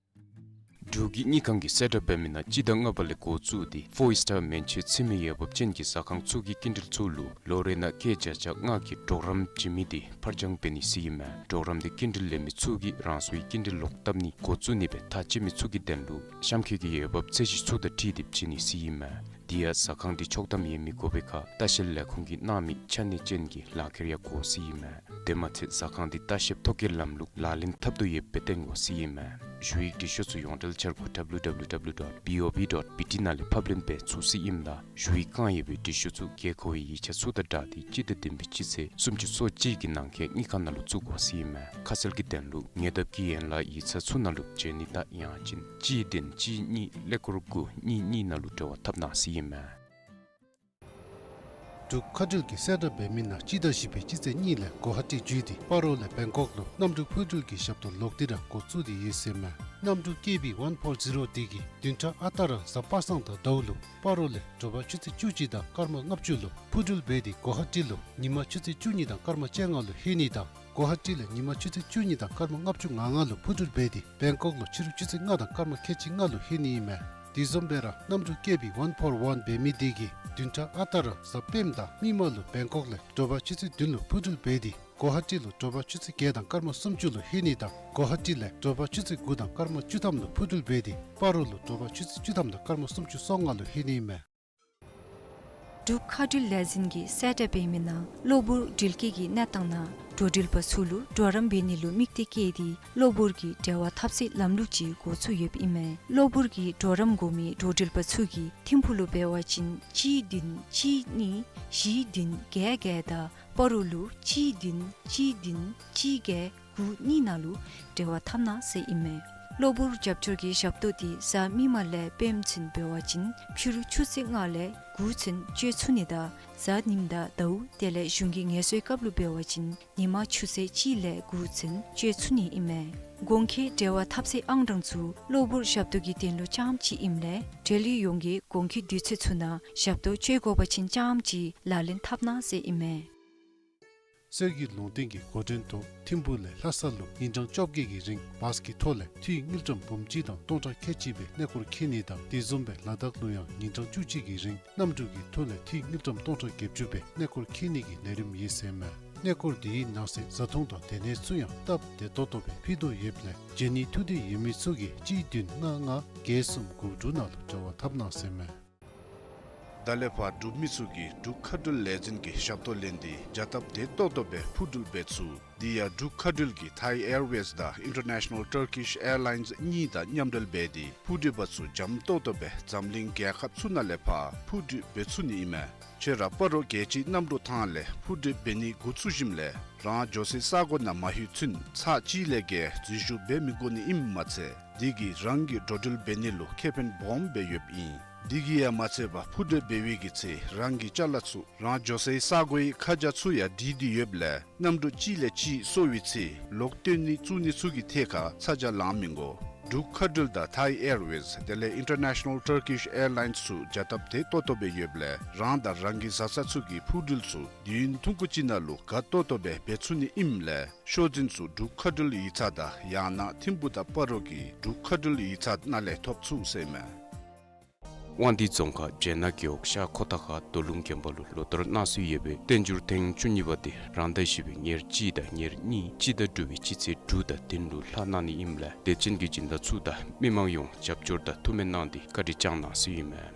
འབྲུག་གི་དངུལ་ཁང་གིས་གསལ་བསྒྲགས་འབད་མི་ནང་སྤྱི་ཟླ་ལྔ་པ་ལས་འགོ་བཙུགས་ཏེ་ཕོར་སི་ཊར་མན་ཆད་ཚུད་མི་འོས་འབབ་ཅན་གྱི་ཟ་ཁང་ཚུ་གི་སྐྱིན་འགྲུལ་ཚུ་ལུ་ལོ་རེ་ནང་སྐྱེད་བརྒྱ་ཆ་ལྔ་གི་གྲོགས་རམ་བྱིན་མི་དེ་ཕར་འགྱངས་འབད་ནི་ཟེར་ཨིན་མས། གྲོགས་རམ་དེ་སྐྱིན་འགྲུལ་ལེན་མི་ཚུ་གིས་རང་སོའི་སྐྱིན་འགྲུལ་ལོག་བཏབ་ནི་འགོ་བཙུགས་ནི་སྦེ་ཐག་བཅད་མི་ཚུ་གི་དོན་ལུ་གཤམ་འཁོད་ཀྱི་འོས་འབབ་ཚད་གཞི་ཚུ་དང་འཁྲིལ་ཏེ་བྱིན་ནི་ཟེར་ཨིན་མས། དེ་ཡང་ཟ་ཁང་དེ་ཆོག་ཐམ་ཡོད་མི་དགོ་པའི་ཁར་ལྟ་བཤལ་ལས་ཁུངས་ཀྱིས་གནང་མི་ཆ་གནས་ཅན་གྱི་ལག་ཁྱེར་ཡང་དགོ་ཟེར་ཨིན་མས། དེ་མ་ཚད་ཟ་ཁང་དེ་ལྟ་བཤལ་ཐོ་བཀོད་ལམ་ལུགས་ལག་ལེན་འཐབ་དོ་ཡོདཔ་སྦེ་སྟོན་དགོ་ཟེར་ཨིན་མས། ཞུ་ཡིག་འབྲི་ཤོག་ཚུ་ཡོངས་འབྲེལ་འཆར་སྒོ་W W W dot B O B dot B T ནང་ལས་ཕབ་ལེན་འབད་ཚུགས་ཟེར་ཨིནམ་ད་ཞུ་ཡིག་བཀང་ཡོད་པའི་འབྲི་ཤོག་ཚུ་དགོས་མཁོ་བའི་ཡིག་ཆ་ཚུ་དང་སྦྲགས་ཏེ་སྤྱི་ཟླ་བདུན་པའི་སྤྱི་ཚེས་སུམ་ཅུ་སོ་གཅིག་གི་ནང་འཁོད་དངུལ་ཁང་ནང་ལུ་བཙུགས་དགོ་ཟེར་ཨིན་མས། ཁ་གསལ་གྱི་དོན་ལུ་ཉེ་འདབས་ཀྱི་ཡན་ལག་ཡིག་ཚང་ཚུ་ནང་ལུ་འབྱོན་ནི་དང་ཡང་ཅིན་གཅིག་བདུན་གཅིག་གཉིས་ཀླད་ཀོར་དགུ་གཉིས་གཉིས་ནང་ལུ་འབྲེལ་བ་འཐབ་གནང་ཟེར་ཨིན་མས། འབྲུག་མཁའ་འགྲུལ་གྱིས་གསལ་བསྒྲགས་འབད་མི་ནང་སྤྱི་ཟླ་བཞི་པའི་སྤྱི་ཚེས་གཉིས་ལས་གོ་ཧ་ཊི་བརྒྱུད་དེ་སྤ་རོ་ལས་བེང་ཀོག་ལུ་གནམ་གྲུ་འཕུར་འགྲུལ་གྱི་ཞབས་ཏོག་ལོག་སྟེ་ར་འགོ་བཙུགས་ཏེ་ཡོད་ཟེར་མས། གནམ་གྲུ་ཀེ་བི་ཝན་ཕོར་ཛི་རོ་དེ་གིས་བདུན་ཕྲག་ཨ་རྟག་ར་གཟའ་པ་སངས་དང་ཟླཝ་ལུ་སྤ་རོ་ལས་དྲོ་པ་ཆུ་ཚོད་བཅུ་གཅིག་དང་སྐར་མ་ལྔ་བཅུ་ལུ་འཕུར་འགྲུལ་འབད་དེ་གོ་ཧ་ཊི་ལུ་ཉིན་མ་ཆུ་ཚོད་བཅུ་གཉིས་དང་སྐར་མ་བཅོ་ལྔ་ལུ་ལྷོད་ནི་དང་གོ་ཧ་ཊི་ལས་ཉིན་མ་ཆུ་ཚོད་བཅུ་གཉིས་དང་སྐར་མ་ལྔ་བཅུ་ང་ལྔ་ལུ་འཕུར་འགྲུལ་འབད་དེ་བེང་ཀོག་ལུ་ཕྱི་རུ་ཆུ་ཚོད་ལྔ་དང་སྐར་མ་ཁལ་གཅིག་ལྔ་ལུ་ལྷོད་ནི་ཨིན་མས། དེ་བཟུམ་སྦེ་ར་གནམ་གྲུ་ཀེ་བི་ཝན་ཕོར་ཝན་འབད་མི་དེ་གིས་བདུན་ཕྲག་ཨ་རྟག་ར་གཟའ་སྤེནམ་དང་མིག་དམར་ལུ་བེང་ཀོག་ལས་དྲོ་པ་ཆུ་ཚོད་བདུན་ལུ་འཕུར་འགྲུལ་འབད་དེ་གོ་ཧ་ཊི་ལུ་དྲོ་པ་ཆུ་ཚོད་བརྒྱད་དང་སྐར་མ་སུམ་ཅུ་ལུ་ལྷོད་ནི་དང་གོ་ཧ་ཊི་ལས་དྲོ་པ་ཆུ་ཚོད་དགུ་དང་སྐར་མ་བཅུ་ཐམ་ལུ་འཕུར་འགྲུལ་འབད་དེ་སྤ་རོ་ལུ་དྲོ་པ་ཆུ་ཚོད་བཅུ་ཐམ་དང་སྐར་མ་སུམ་ཅུ་སོ་ལྔ་ལུ་ལྷོད་ནི་ཨིན་མས། འབྲུག་མཁའ་འགྲུལ་ལས་འཛིན་གྱིས་གསལ་བསྒྲགས་འབད་མི་ནང་གློ་བུར་འགྲུལ་སྐྱེལ་གྱི་གནས་སྟངས་ནང་འགྲོ་འགྲུལ་པ་ཚུ་ལུ་གྲོགས་རམ་འབད་ནི་ལུ་དམིགས་གཏད་བསྐྱེད་དེ་གློ་བུར་གྱི་འབྲེལ་བ་འཐབ་སའི་ལམ་ལུགས་ཅིག་འགོ་བཙུགས་ཡོདཔ་ཨིན་མས། གློ་བུར་གྱི་གྲོགས་རམ་དགོ་མི་འགྲོ་འགྲུལ་པ་ཚུ་གིས་ཐིམ་ཕུག་ལུ་འབད་བ་ཅིན་གཅིག་བདུན་གཅིག་གཉིས་བཞི་བདུན་བརྒྱད་བརྒྱད་དང་སྤ་རོ་ལུ་གཅིག་བདུན་གཅིག་བདུན་གཅིག་བརྒྱད་དགུ་གཉིས་ནང་ལུ་འབྲེལ་བ་འཐབ་གནང་ཟེར་ཨིན་མས། གློ་བུར་རྒྱབ་སྐྱོར་གྱི་ཞབས་ཏོག་དེ་གཟའ་མིག་དམར་ལས་སྤེནམ་ཚུན་འབད་བ་ཅིན་ཕྱི་རུ་ཆུ་ཚོད་ལྔ་ལས་དགུ་ཚུན་སྤྱོད་ཚུགས་ནི་དང་གཟའ་ཉིམ་དང་ཟླཝ་དེ་ལས་གཞུང་གི་ངལ་གསོའི་སྐབས་ལུ་འབད་བ་ཅིན་ཉིན་མ་ཆུ་ཚོད་གཅིག་ལས་དགུ་ཚུན་སྤྱོད་ཚུགས་ནི་ཨིན་མས། གོང་འཁོད་འབྲེལ་བ་འཐབ་སའི་ཨང་གྲངས་ཚུ་གློ་བུར་ཞབས་ཏོག་གི་དོན་ལུ་རྐྱངམ་ཅིག་ཨིནམ་ལས་འབྲེལ་ཡོད་ཡོངས་ཀྱིས་གོང་འཁོད་དུས་ཚོད་ཚུ་ནང་ཞབས་ཏོག་སྤྱོད་དགོ་པ་ཅིན་རྐྱངམ་ཅིག་ལག་ལེན་འཐབ་གནང་ཟེར་ཨིན་མས། སྲོལ་རྒྱུན་ལུང་བསྟན་གྱི་འགོ་འདྲེན་ཐོག་ཐིམ་ཕུག་ལས་ལྷ་ས་ལུ་ཉིན་གྲངས་བཅོ་བརྒྱད་ཀྱི་རིང་བཱས་ཀྱི་ཐོག་ལས་འཐུས་དངུལ་ཀྲམ་འབུམ་གཅིག་དང་སྟོང་ཕྲག་ཁལ་གཅིག་སྦེ་གནས་སྐོར་འཁྱིད་ནི་དང་དེ་བཟུམ་སྦེ་ལ་དྭགས་ལུ་ཡང་ཉིན་གྲངས་བཅུ་གཅིག་གི་རིང་གནམ་གྲུ་གི་ཐོག་ལས་འཐུས་དངུལ་ཀྲམ་སྟོང་ཕྲག་བརྒྱད་ཅུ་སྦེ་གནས་སྐོར་འཁྱིད་ནི་གི་ལས་རིམ་ཡོད་ཟེར་མས། གནས་སྐོར་དེའི་ནང་གསེས་བཟའ་འཐུང་དང་སྡོད་གནས་ཚུ་ཡང་སྟབས་བདེ་ཏོག་ཏོ་སྦེ་ཕུལ་དོ་ཡོདཔ་ལས་འབྱོན་ནི་ཐུགས་འདོད་ཡོད་མི་ཚུ་གིས་གཅིག་བདུན་ལྔ་ལྔ་བརྒྱད་གསུམ་དགུ་དྲུག་ནང་ལུ་འབྲེལ་བ་འཐབ་གནང་ཟེར་མས། ད་ལས་ཕར་འབྲུག་མི་ཚུ་གིས་འབྲུག་མཁའ་འགྲུལ་ལས་འཛིན་གྱི་ཞབས་ཏོག་ལེན་ཏེ་བྱ་སྟབས་བདེ་ཏོག་ཏོ་སྦེ་འཕུར་འགྲུལ་འབད་ཚུགས། དེ་ཡང་འབྲུག་མཁའ་འགྲུལ་གྱིས་Thai Airways དང་International Turkish Airlines གཉིས་དང་མཉམ་འབྲེལ་འབད་དེ་འཕུར་འགྲུལ་པ་ཚུ་འཇམ་ཏོག་ཏོ་སྦེ་འཛམ་གླིང་རྒྱལ་ཁབ་ཚུ་ནང་ལས་ཕར་འཕུར་འགྲུལ་འབད་ཚུགས་ནི་ཨིན་མས། ཁྱོད་ར་སྤ་རོ་རྒྱལ་སྤྱིའི་གནམ་གྲུ་ཐང་ལས་འཕུར་འགྲུལ་འབད་ནི་འགོ་བཙུགས་ཞིནམ་ལས་རང་འགྱོ་སའི་ས་གོ་ནང་མ་ལྷོད་ཚུན་ཚར་གཅིག་ལས་བརྒལ་འཛུལ་ཞུགས་འབད་མི་དགོ་ནི་ཨིནམ་མ་ཚད་དེ་གིས་རང་གི་འགྲོ་འགྲུལ་འབད་ནི་ལུ་ཁེ་ཕན་སྦོམ་སྦེ་ཡོདཔ་ཨིན། དེ་གིས་ཡང་མ་ཚད་པར་འཕུར་འགྲུལ་འབད་བའི་གི་ཚེ་རང་གི་ཅ་ལ་ཚུ་རང་འགྱོ་སའི་ས་གོའི་ཁ་བྱང་ཚུ་ཡང་བྲིས་ཏེ་ཡོདཔ་ལས་གནམ་གྲུ་གཅིག་ལས་གཅིག་སོར་བའི་ཚེ་ལོག་བཏོན་ནི་བཙུགས་ནི་ཚུ་གི་ཐད་ཁར་ཚ་གྱང་ལང་མི་དགོ། འབྲུག་མཁའ་འགྲུལ་དང་Thai Airways དེ་ལས་International Turkish Airlines ཚུ་བྱ་སྟབས་བདེ་ཏོག་ཏོ་སྦེ་ཡོདཔ་ལས་རང་དང་རང་གི་བཟའ་ཚང་ཚུ་གི་འཕུར་འགྲུལ་ཚུ་དུས་ཡུན་ཐུང་ཀུ་ཅིག་ནང་ལུ་དགའ་ཏོག་ཏོ་སྦེ་འབད་ཚུགས་ནི་ཨིནམ་ལས་ཤོག་འཛིན་ཚུ་འབྲུག་མཁའ་འགྲུལ་ཡིག་ཚང་དང་ཡང་ན་ཐིམ་ཕུག་དང་སྤ་རོ་གི་འབྲུག་མཁའ་འགྲུལ་ཡིག་ཚང་ནང་ལས་ཐོབ་ཚུགས་ཟེར་མས། དབང་འདུས་རྫོང་ཁག་སྦྱེད་ནག་རྒེད་འོག་ཤར་ཁོ་ཐང་ཁ་རྡོ་ལུང་དགོན་པ་ལུ་ལོ་ལྟར་གནང་སྲོལ་ཡོད་པའི་བསྟན་འགྱུར་ཐེངས་བཅུ་གཉིས་པ་དེ་རང་ཟླ་བཞི་པའི་ཉེར་གཅིག་དང་ཉེར་གཉིས་སྤྱི་ཟླ་དྲུག་པའི་སྤྱི་ཚེས་དྲུག་དང་བདུན་ལུ་ལྷག་གནང་ནི་ཨིནམ་ལས་དད་ཅན་གྱི་སྦྱིན་བདག་ཚུ་དང་མི་མང་ཡོངས་རྒྱབ་སྐྱོར་དང་ཐུགས་སྨོན་གནང་སྟེ་བཀའ་དྲིན་བསྐྱངས་གནང་ཟེར་ཨིན་མས།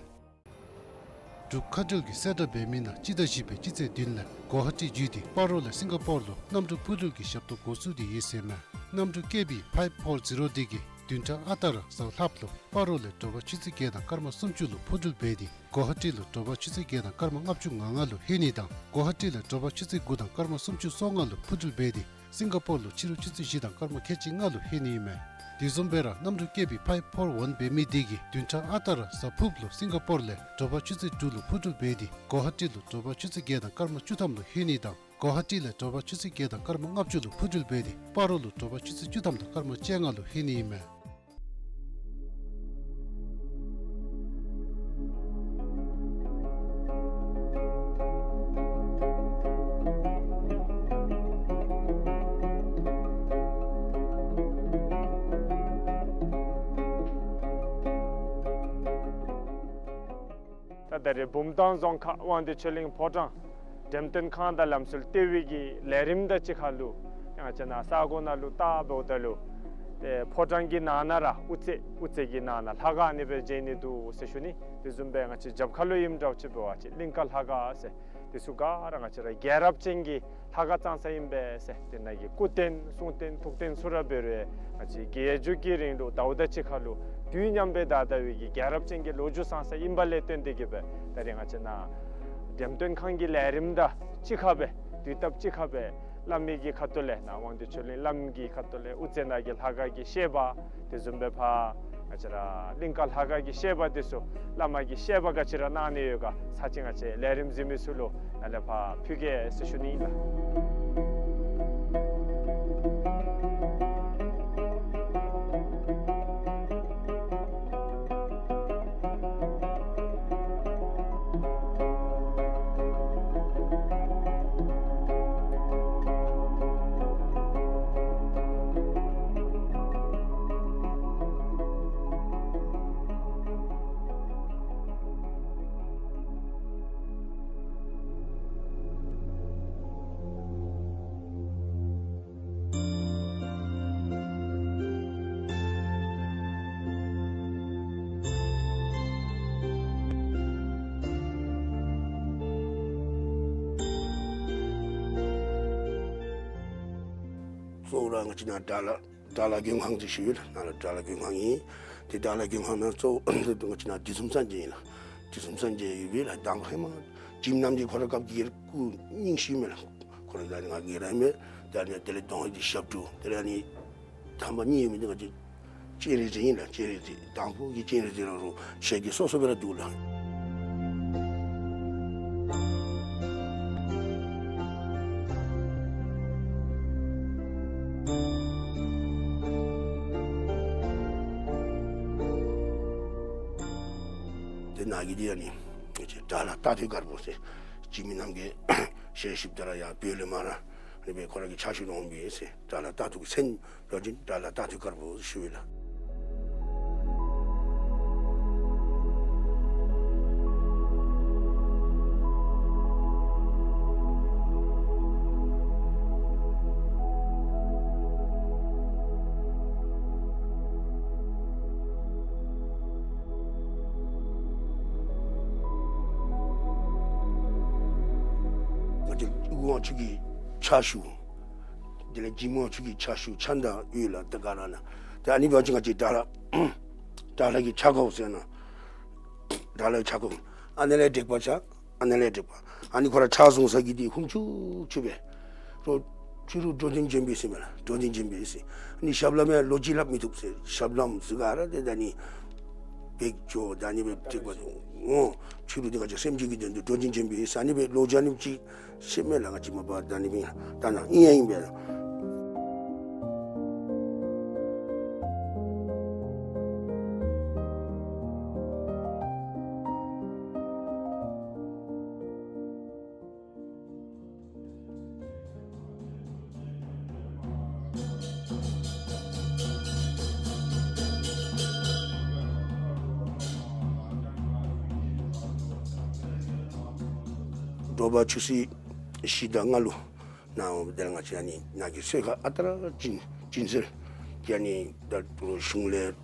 འབྲུག་མཁའ་འགྲུལ་གྱིས་གསལ་བསྒྲགས་འབད་མི་ནང་སྤྱི་ཟླ་བཞི་པའི་སྤྱི་ཚེས་བདུན་ལས་གོ་ཧ་ཊི་བརྒྱུད་དེ་སྤ་རོ་ལས་སིང་ག་པོར་ལུ་གནམ་གྲུ་འཕུར་འགྲུལ་གྱི་ཞབས་ཏོག་འགོ་བཙུགས་ཏེ་ཡོད་ཟེར་མས། གནམ་གྲུ་ཀེ་བི་ཕའིབ་ཕོར་ཛི་རོ་དེ་གིས་བདུན་ཕྲག་ཨ་རྟག་ར་གཟའ་ལྷགཔ་ལུ་སྤ་རོ་ལས་དྲོ་པ་ཆུ་ཚོད་བརྒྱད་དང་སྐར་མ་སུམ་ཅུ་ལུ་འཕུར་འགྲུལ་འབད་དེ་གོ་ཧ་ཊི་ལུ་དྲོ་པ་ཆུ་ཚོད་བརྒྱད་དང་སྐར་མ་ལྔ་བཅུ་ང་ལྔ་ལུ་ལྷོད་ནི་དང་གོ་ཧ་ཊི་ལས་དྲོ་པ་ཆུ་ཚོད་དགུ་དང་སྐར་མ་སུམ་ཅུ་སོ་ལྔ་ལུ་འཕུར་འགྲུལ་འབད་དེ་སིང་ག་པོར་ལུ་ཕྱི་རུ་ཆུ་ཚོད་བཞི་དང་སྐར་མ་ཁལ་གཅིག་ལྔ་ལུ་ལྷོད་ནི་ཨིན་མས། དེ་བཟུམ་སྦེ་ར་གནམ་གྲུ་ཀེ་བི་ཕའིབ་ཕོར་ཝན་འབད་མི་དེ་གིས་བདུན་ཕྲག་ཨ་རྟག་ར་གཟའ་ཕུརཔ་ལུ་སིང་ག་པོར་ལས་དྲོ་པ་ཆུ་ཚོད་དྲུག་ལུ་འཕུར་འགྲུལ་འབད་དེ་གོ་ཧ་ཊི་ལུ་དྲོ་པ་ཆུ་ཚོད་བརྒྱད་དང་སྐར་མ་བཅུ་ཐམ་ལུ་ལྷོད་ནི་དང་གོ་ཧ་ཊི་ལས་དྲོ་པ་ཆུ་ཚོད་བརྒྱད་དང་སྐར་མ་ལྔ་བཅུ་ལུ་འཕུར་འགྲུལ་འབད་དེ་སྤ་རོ་ལུ་དྲོ་པ་ཆུ་ཚོད་བཅུ་ཐམ་དང་སྐར་མ་བཅོ་ལྔ་ལུ་ལྷོད་ནི་ཨིན་མས། ད་རེས་བུམ་ཐང་རྫོང་ཁག་དབང་འདུས་ཆོས་གླིང་ཕོ་བྲང་འགྲེམས་སྟོན་ཁང་དང་ལམ་སྲོལ་ལྟེ་བའི་གི་ལས་རིམ་དང་གཅིག་ཁར་ལུ་ང་བཅས་ནཱ་ས་གོ་ནང་ལུ་བལྟ་འབདཝ་ད་ལུ་ཏེ་ཕོ་བྲང་གི་ནང་ན་ར་དབུ་རྩེ་དབུ་རྩེ་གི་ནང་ན་ལྷ་ཁང་ཨ་ནི་སྦེ་མཇལ་ནི་འདུག་ཟེར་ཞུ་ནི། དེ་བཟུམ་སྦེ་ང་བཅས་རྒྱབ་ཁ་ལུ་ཨིནམ་འདྲཝ་ཅིག་འབད་བ་ཅིན་གླིང་ཀ་ལྷ་ཁང་ཟེར། དེ་ཚུ་ག་ར་ང་བཅས་ར་རྒྱལ་རབས་ཅན་གྱི་ལྷ་ཁང་ཙང་ཙ་ཨིན་པས་ཟེར། དེ་ནང་གི་སྐུ་རྟེན་གསུང་རྟེན་ཐུགས་རྟེན་ཚུ་ར་འབད་རུང་ང་བཅས་རྒྱལ་བརྒྱུད་ཀྱི་རིང་ལུགས་ད་ལྟོ་དང་གཅིག་ཁར་ལུ་དུས་མཉམ་སྦེ་དར་དར་བའི་གི་རྒྱལ་རབས་ཅན་གྱི་ལོ་རྒྱུས་ཙང་ཙ་ཨིནམ་ལས་བརྟེན་ཏེ་གིས་སྦེ་ད་རེས་ང་བཅས་ནཱ་འགྲེམས་སྟོན་ཁང་གི་ལས་རིམ་དང་གཅིག་ཁར་སྦེ་དུས་སྟབས་གཅིག་ཁར་སྦེ་བླ་མའི་གི་ཁ་ཐུག་ལས་ནཱ་དབང་འདུས་ཆོས་གླིང་བླམ་གྱི་ཁ་ཐུག་ལས་དབུ་རྩེ་ནང་གི་ལྷ་ཁང་གི་བཤད་པ། དེ་བཟུམ་སྦེ་ཕར་ང་བཅས་ར་གླིང་ཀ་ལྷ་ཁང་གི་བཤད་པ་དེ་ཚུ་བླ་མ་གི་བཤད་པ་ག་ཅི་ར་གནང་ནི་ཡོད་ག་ཚར་ཅིག་ང་བཅས་ལས་རིམ་གཟིགས་མི་ཚུ་ལུ་ནཱ་ལས་ཕར་ཕུལ་གེ་ཟེར་ཞུ་ནི་ཨིན་ལགས། གཙོ་བོ་ར་ང་བཅས་ནཱ་དགྲ་ལྷ་དགྲ་ལྷ་མགོན་ཁང་ཟེར་ཞུ་ཡི་ལགས། ནཱ་ལུ་དགྲ་ལྷ་མགོན་ཁང་ཨིན། ཏེ་དགྲ་ལྷ་མགོན་ཁང་ནང་གཙོ་བོ་ང་བཅས་ནཱ་དུས་གསུམ་སངས་རྒྱས་ཨིན་ལགས། དུས་གསུམ་སངས་རྒྱས་ཡོད་པའི་ལགས། དང་པ་ཧེ་མ་འཇིགས་མེད་རྣམ་རྒྱལ་ཁོ་ར་སྐབས་ཀྱི་སྐུ་རྙིང་ཤོས་མས་ལགས། ཁོ་ར་ད་ནི་ང་གིས་ར་ཨིན་མས། ད་ནི་དེ་ལས་གདོང་ཧེ་གི་ཞབས་དྲུང་དེ་ལས་ཨ་ནི་དང་པ་གཉིས་ཡོད་མི་འདི་ང་བཅས་སྤྱན་རས་གཟིགས་ཨིན་ལགས། སྤྱན་རས་གཟིགས་དང་པོ་གི་སྤྱན་རས་གཟིགས་ར་རུང་ཞལ་གྱི་སོ་སོ་སྦེ་ར་འདུག་ལགས། དེ་ནང་གི་འདི་ཨ་ནི་དགྲ་ལྷ་རྟ་ཐོད་དཀར་པོ་ཟེར་འཇིགས་མེད་རྣམ་རྒྱལ་ཞལ་བཞུགསཔ་ད་ར་ཡར་བོད་ལས་མར་ར་ཨ་ནི་སྦེ་ཁོ་ར་གི་ཕྱག་ཞུ་འོང་པས་ཟེར། དགྲ་ལྷ་རྟ་ཐོད་ཀྱི་མཚན་འབད་བ་ཅིན་དགྲ་ལྷ་རྟ་ཐོད་དཀར་པོ་ཞུ་ཡི་ལགས། ང་བཅས་དབུ་དབང་ཆོས་ཀྱི་ཕྱག་ཞུ། དེ་ལས་འཇིགས་མེད་དབང་ཕྱུག་གི་ཕྱག་ཞུ་ཆ་འདྲ་ཡོད་ལགས། ད་ག་ར་ནཱ་ད་ཨ་ནི་འབད་བ་ཅིན་ང་བཅས་དགྲ་ལྷ་དགྲ་ལྷ་གི་ཕྱག་སྐོར་ཟེར་ན་དགྲ་ལྷ་ཕྱག་སྐོར་ཨ་ནཱ་ལས་དྲེགས་པ་ཆགས། ཨ་ནཱ་ལས་དྲེགས་པ། ཨ་ནི་ཁོ་ར་ཕྱག་བཟུང་ས་གི་འདི་ཧུམ་ཆུ་ཆུ་སྦེ་རོ་ཕྱི་རུ་འགྲོ་དོན་འབྱོན་པས་ཟེར་མས་ལགས། འགྲོ་དོན་འབྱོན་པས་ཟེར། ཨ་ནི་ཞབས་ལྷམ་ཡང་ལོ་གཅིག་ལྷབ་མི་བཏུབ་ཟེར། ཞབས་ལྷམ་ཟེར་ག་ར་དེ་ད་ནི་བེག་ཅོ་ད་ནི་སྦེ་དྲེགས་པ་འོང་། ཕྱི་རུ་འདི་ང་བཅས་སེམས་ཅན་གྱི་དོན་དུ་འགྲོ་དོན་འབྱོན་པས་ཟེར། ཨ་ནི་སྦེ་ལོ་གཅིག་ཨ་ནི་ཅིག་ཟེར་མས་ལགས། ང་བཅས་མ་པ་ད་ནི་སྦེ་ད་ནཱ་ཨིན་ཡང་ཨིན་པས་ལགས། དྲོ་པ་ཆུ་ཚོད་བཞི་དང་ལྔ་ལུ་ནཱ་འོང་། དེ་ལས་ང་བཅས་ཨ་ནི་ནཱ་གི་གསོལ་ཁ་ཨ་རྟག་ར་བྱིན་བྱིན་ཟེར་གྱི་ཨ་ནི་ད་གཞུང་ལས་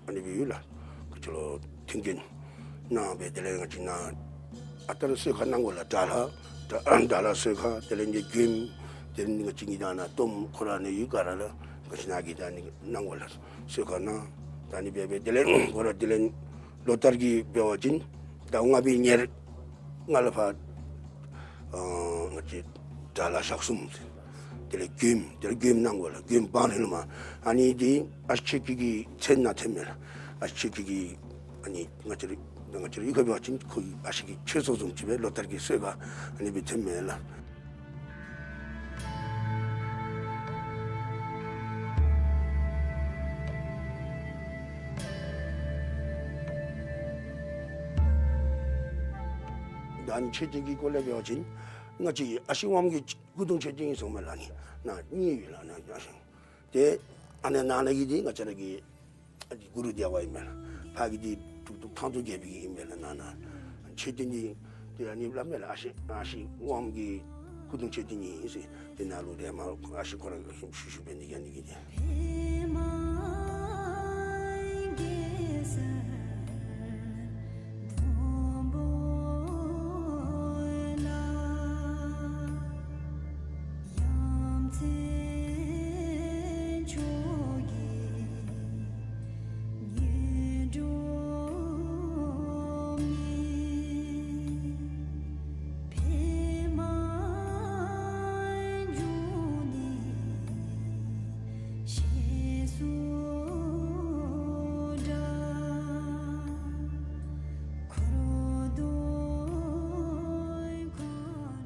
ཨ་ནི་སྦེ་ཡོད་ལགས། ཁོ་ཚུ་ལུ་མཐུན་རྐྱེན་གནང་སྦེ་དེ་ལས་ང་བཅས་ནཱ་ཨ་རྟག་ར་གསོལ་ཁ་གནང་དགོ་ལགས། དགྲ་ལྷ་དགྲ་དགྲ་ལྷ་གསོལ་ཁ་དེ་ལས་འདི་མགྱོནམ་དེ་ལས་ང་བཅས་ཀྱི་ནཱ་ནཱ་གཏོརམ་ཁོ་ར་ནི་ཡོད་ག་ར་ལགས། ང་བཅས་ནཱ་གི་ད་ནི་གནང་དགོ་ལགས། གསོལ་ཁ་གནང་། ད་ནི་སྦེ་སྦེ་དེ་ལས་ཁོ་ར་དེ་ལས་ལོ་ལྟར་གྱི་འབད་བ་ཅིན་ཟླཝ་ལྔ་པའི་ཉེར་ལྔ་ལུ་ཕར་ཨ་ང་བཅས་དགྲ་ལྷ་ཞག་གསུམ་དེ་ལས་མགྱོནམ་དེ་ལས་མགྱོནམ་གནང་དགོ་ལགས། མགྱོནམ་བང་རིལ་མ། ཨ་ནི་འདི་ཨ་ཞེ་ཆོས་སྐྱིད་ཀྱི་མཚན་ནང་ཐོནམ་མས་ལགས། ཨ་ཞེ་ཆོས་སྐྱིད་ཀྱི་ཨ་ནི་ང་བཅས་ར་ང་བཅས་ར་གཡུས་ཁར་འབད་བ་ཅིན་ཁོ་གི་ཨ་ཞེ་གི་ཆོས་ཚོགས་བཟུམ་ཅིག་སྦེ་ལོ་ལྟར་གྱི་གསོལ་ཁ་ཨ་ནི་སྦེ་ཐོནམ་མས་ལགས། ད་ཨ་ནི་མཆོད་རྟེན་གྱི་སྐོར་ལས་འབད་བ་ཅིན་ང་བཅས་ཨ་ཞེ་དབང་མོ་གི་སྐུ་གདུང་མཆོད་རྟེན་ཨིན་ཟེར་མས་ལགས། ཨ་ནི་ནཱ་གཉིས་ཡོད་ལགས། ནཱ་ཨ་ཞེ་དེ་ཨ་ནི་ནང་ན་གི་འདི་ང་བཅས་ར་གི་ཨ་ནི་གུ་རུ་རྒྱལ་བ་ཨིན་མས་ལགས། ཕར་གི་འདི་ཐུགས་ཐུགས་ཐང་སྟོང་རྒྱལ་པོའི་གི་ཨིན་མས་ལགས། ནང་ན་ མཆོད་རྟེན་འདི་ཏེ་ཨ་ནི་སླབ་མས་ལགས། ཨ་ཞེ་ཨ་ཞེ་དབང་གི་སྐུ་གདུང་མཆོད་རྟེན་ཨིན་ཟེར། ཏེ་ནཱ་ལུ་ཏེ་མར་ཨ་ཞེ་ཁོ་ར་ཞུ་ཞུ་འབད་ནི་ཨ་ནི་གི་ཏེ།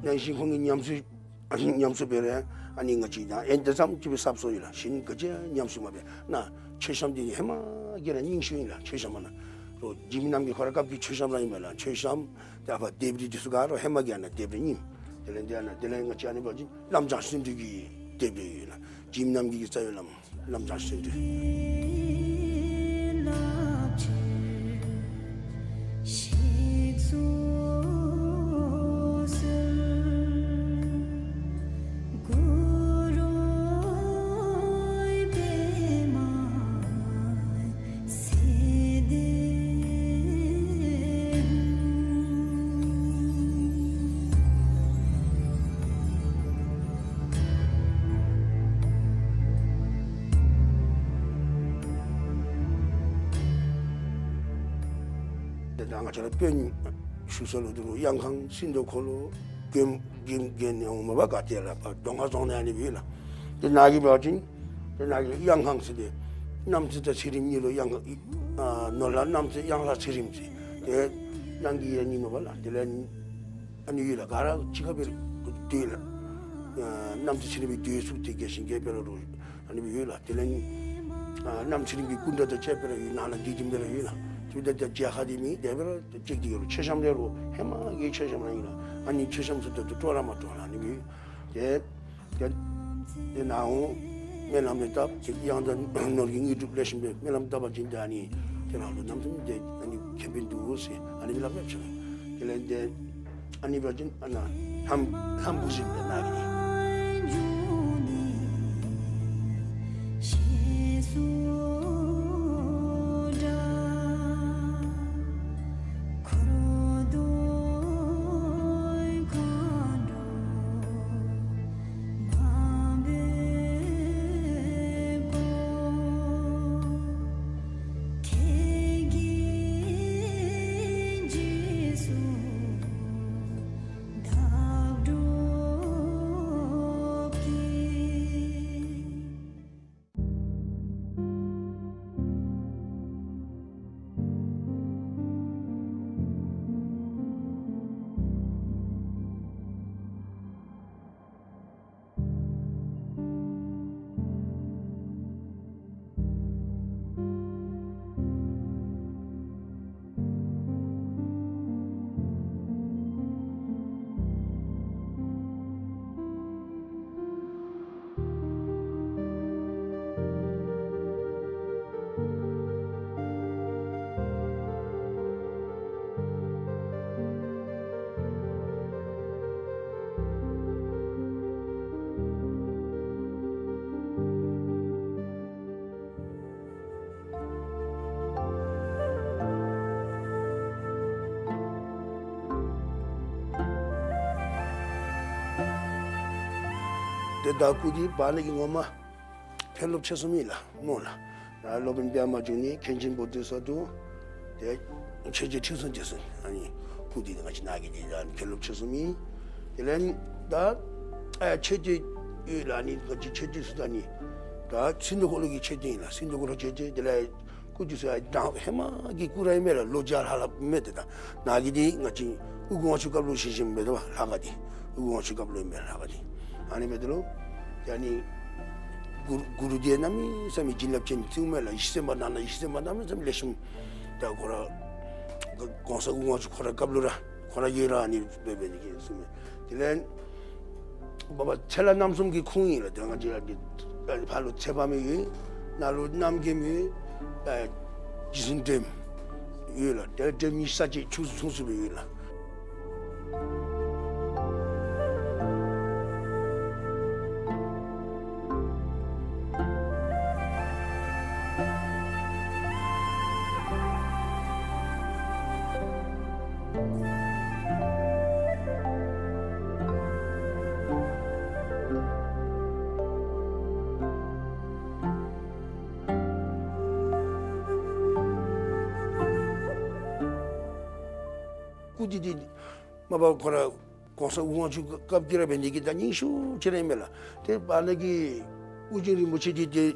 ནང་བཞིན་ཁོང་གིས་ཉམས་གསོ་ཉམས་གསོ་འབད་རུང་ཨ་ནི་ང་བཅས་ད་ཨེ་འདི་ཙམ་ཅིག་སྦེ་གསརཔ་བཟོ་ཡི་ལགས། གཞན་ག་ཅི་ཉམས་གསོ་མ་འབད། ནཱ་མཆོད་བཤམ་འདི་ཧེ་མ་གི་ར་རྙིང་ཤོས་ཨིན་ལགས། མཆོད་བཤམ་ནཱ་རོགས་འཇིགས་མེད་རྣམ་རྒྱལ་ཁོ་རའི་སྐབས་ཀྱི་མཆོད་བཤམ་ར་ཨིན་པས་ལགས། མཆོད་བཤམ་ཏེ་ཨ་ཕར་ལྡེབས་རིས་འདི་ཚུ་ག་ར་ཧེ་མ་གི་ཨ་ནཱ་ལྡེབས་རིས་རྙིངམ། དེ་ལས་འདི་ཨ་ནཱ་དེ་ལས་ང་བཅས་ཨ་ནི་འབད་བ་ཅིན་རྣམ་བྱང་སེང་འབྲུག་གི་ལྡེབས་རིས་ཡོད་ལགས། འཇིགས་མེད་རྣམ་རྒྱལ་གྱི་རྩ་བའི་བླམ་རྣམ་བྱང་སེང་འབྲུག། ཏེ་ད་ང་བཅས་ར་དཔོན་བཞུགས་ས་ལུ་ད་རུང་གཡང་ཁང་སིནྡྷུ་འཁོར་ལོ་དགོན་དགོན་དགོན་ནི་འོང་མ་པ་ག་ཏེ་ལགས། ཕར་མདོ་སྔགས་རྫོང་ནང་ཨ་ནི་སྦེ་ཡོད་ལགས། ཏེ་ནཱ་གི་འབད་བ་ཅིན་ཏེ་ནཱ་གི་གཡང་ཁང་ཟེར་ཏེ་གནམ་རྩེ་དང་ཚེ་རིང་གཉིས་ལུ་གཡང་ཁང་ཨ་ནོར་ལྷ་གནམ་རྩེ་གཡང་ལྷ་ཚེ་རིང་ཟེར། ཏེ་གཡང་གི་གཡས་གཉིས་མ་པ་ལགས། དེ་ལས་ཨ་ནི་ཡོད་ལགས། ག་ར་གཅིག་ཁར་སྦེ་སྡོད་ལགས། ཨ་གནམ་རྩེ་ཚེ་རིང་གི་སྡོད་ས་ཏེ་རྒྱས་ཤིང་རྒྱས་པ་ར་རུང་ཨ་ནི་སྦེ་ཡོད་ལགས། དེ་ལས་ཨ་གནམ་ཚེ་རིང་གི་སྐུ་འདྲ་དང་བཅས་པ་ར་ཡོད། ནང་ན་འདུས་སྡིངས་སྦེ་ར་ཡོད་ལགས། ཏེ་ད་ད་མཇལ་ཁ་འདི་མི་དེ་སྦེ་ར་ཅིག་འདི་ཡོད་ལགས། མཆོད་བཤམ་ལས་རུང་ཧེ་མ་གི་མཆོད་བཤམ་ར་ཨིན་ལགས། ཨ་ནི་མཆོད་བཤམ་ཚུ་ད་ལྟོ་སྤྲོ་ར་མ་སྤྲོ་ལགས། ཨ་ནི་སྦེ་ཡོད། ཏེ་ཏེ་ཏེ་ནཱ་འོང་སྨོན་ལམ་ལས་བཏབ། ཏེ་གཡང་དང་ནོར་གྱི་དངོས་གྲུབ་ལེགས་ཤོམ་སྦེ་སྨོན་ལམ་བཏབ་པ་ཅིན་ཏེ་ཨ་ནི་ཏེ་རང་ལུ་རྣམ་གསུམ་ཏེ་ཨ་ནི་ཁེ་ཕན་འདུག་ཟེར་ཨ་ནི་སྦེ་སླབ་ཡོདཔ་ཅིག་ལགས། དེ་ལས་ཏེ་ཨ་ནི་འབད་བ་ཅིན་ཨ་ནཱ་ལྷམ་ལྷམ་བུ་བཟུམ་སྦེ་ནཱ་གི་ནི། ཏེ་ད་སྐུ་འདི་འབག་ནི་གི་ངོ་མ་མཁན་སློབ་ཆེ་གསུམ་ཨིན་ལགས་སྨོ་ལགས། ད་སློབ་དཔོན་པདྨ་འབྱུང་གནས་མཁན་ཆེན་བོ་དྷི་ས་ཏྭ་ཏེ་ཆོས་རྗེ་ཁྲི་སྲོང་ལྡེ་བཙན། ཨ་ནི་སྐུ་འདི་ང་བཅས་ནཱ་གི་འདི་ད་མཁན་སློབ་ཆེ་གསུམ་ཨིན། དེ་ལས་ད་ཨ་མཆོད་རྟེན་ཡོད་ལགས། ཨ་ནི་ང་བཅས་མཆོད་རྟེན་ཚུ་ད་ཨ་ནི་ད་སིནྡྷུ་འཁོར་ལོ་གི་མཆོད་རྟེན་ཨིན་ལགས། སིནྡྷུ་འཁོར་ལོ་མཆོད་རྟེན། དེ་ལས་སྐུ་འདི་ཚུ་ཡང་ད་ཧེ་མ་གི་སྐུ་ར་ཨིན་མས་ལགས། ལོ་བརྒྱ་ལྷག་ལྷགཔ་མས། ཏེ་ད་ནཱ་གི་འདི་ང་བཅས་ཨོ་རྒྱན་དབང་ཕྱུག་སྐབས་ལུ་བཞེངས་བཞེངསམ་མས། ཏེ་ལྷ་ཁང་འདི་ཨོ་རྒྱན་དབང་ཕྱུག་སྐབས་ལུ་ཨིན་མས་ལྷ་ཁང་འདི། ཨ་ནི་མས། ཏེ་ལོ་ཏེ་ཨ་ནི་གུ་རུ་གུ་རུ་འདི་གནམ་མེད་ས་མེད་བྱིན་རླབས་ཅན་ཅིག་མས་ལགས། ཡིད་བཞིན་པ་རྣམས་ན་ཡིད་བཞིན་པ་རྣམས་ན་ཡིད་བཞིན་པ་རྣམས་ན་ཡིད་བཞིན་པ་ལེགས་ཤོམ། ད་ཁོ་ར་གོང་ས་ཨོ་རྒྱན་དབང་ཕྱུག་ཁོ་རའི་སྐབས་ལུ་ར་ཁོ་ར་གིས་ར་ཨ་ནི་སྦེ་འབད་ནི་གི་གསུངམ་མས། དེ་ལས་འབདཝ་ད་ཚེ་ལྷ་རྣམ་གསུམ་གྱི་ཁུངས་ཨིན་ལགས། ཏེ་ང་བཅས་ཀྱི་ཕར་ལུ་ཚེ་དཔག་མེད་ཡོད། ནཱ་ལུ་རྣམ་རྒྱལམ་ཡོད། ཨ་རྗེ་བཙུན་སྒྲོལམ་ཡོད་ལགས། ཏེ་སྒྲོལམ་གཉིས་ས་བཅད་ཆུང་སུ་ཆུང་སུ་སྦེ་ཡོད་ལགས། སྐུ་འདི་འདི་མ་པ་ཁོ་ར་གོང་ས་སྐུ་ངོ་ཆུ་སྐབས་ཀྱི་ར་འབད་ནི་གི་ད་རྙིང་ཤུལ་ཅིག་ར་ཨིན་མས་ལགས། ཏེ་བར་ན་གི་ཨོ་རྒྱན་རིན་པོ་ཆེ་འདི་ཏེ་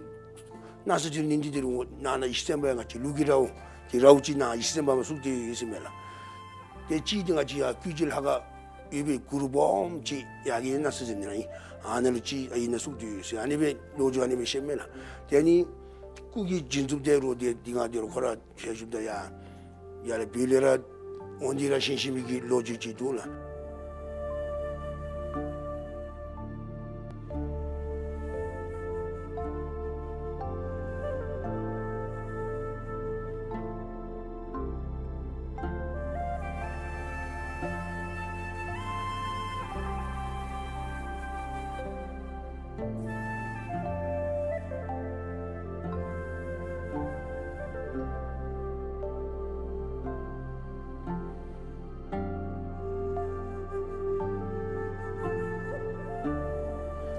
ནང་སྲིད་དུ་ནི་འདི་ཏེ་རུང་ནང་ན་ཡེ་ཤེས་སེམས་དཔའ་ང་བཅས་ལུགས་ཀྱི་རཝ་ཏེ་རཝ་ཅིག་ནང་ཡེ་ཤེས་སེམས་དཔའ་མ་བཙུགས་ཏེ་ཡོད་ཟེར་མས་ལགས། ཏེ་གཅིག་འདི་ང་བཅས་ཡར་སྐུ་ཅིག་ལྷ་ཁང་ཡོད་པའི་གུ་རུ་སྦོམ་ཅིག་ཡར་གི་ནང་སྲིད་དུ་ནི་ར་ཨིན། ཨ་ནཱ་ལུ་ཅིག་ཨ་ཡི་ནང་བཙུགས་ཏེ་ཡོད་ཟེར་ཨ་ནི་སྦེ་ལོ་རྒྱུས་ཨ་ནི་སྦེ་བཤད་མས་ལགས། ཏེ་ཨ་ནི་སྐུ་གི་རྒྱུན་འཛུགས་འདི་རུང་ཏེ་འདི་ང་འདི་རུང་ཁོ་ར་ཞལ་བཞུགས་ད་ཡར་ཡར་ལས་བོད་ལས་ར་འོང་སྟེ་ར་བཞེངས་བཞེངས་མི་གི་ལོ་རྒྱུས་ཅིག་འདུག་ལགས།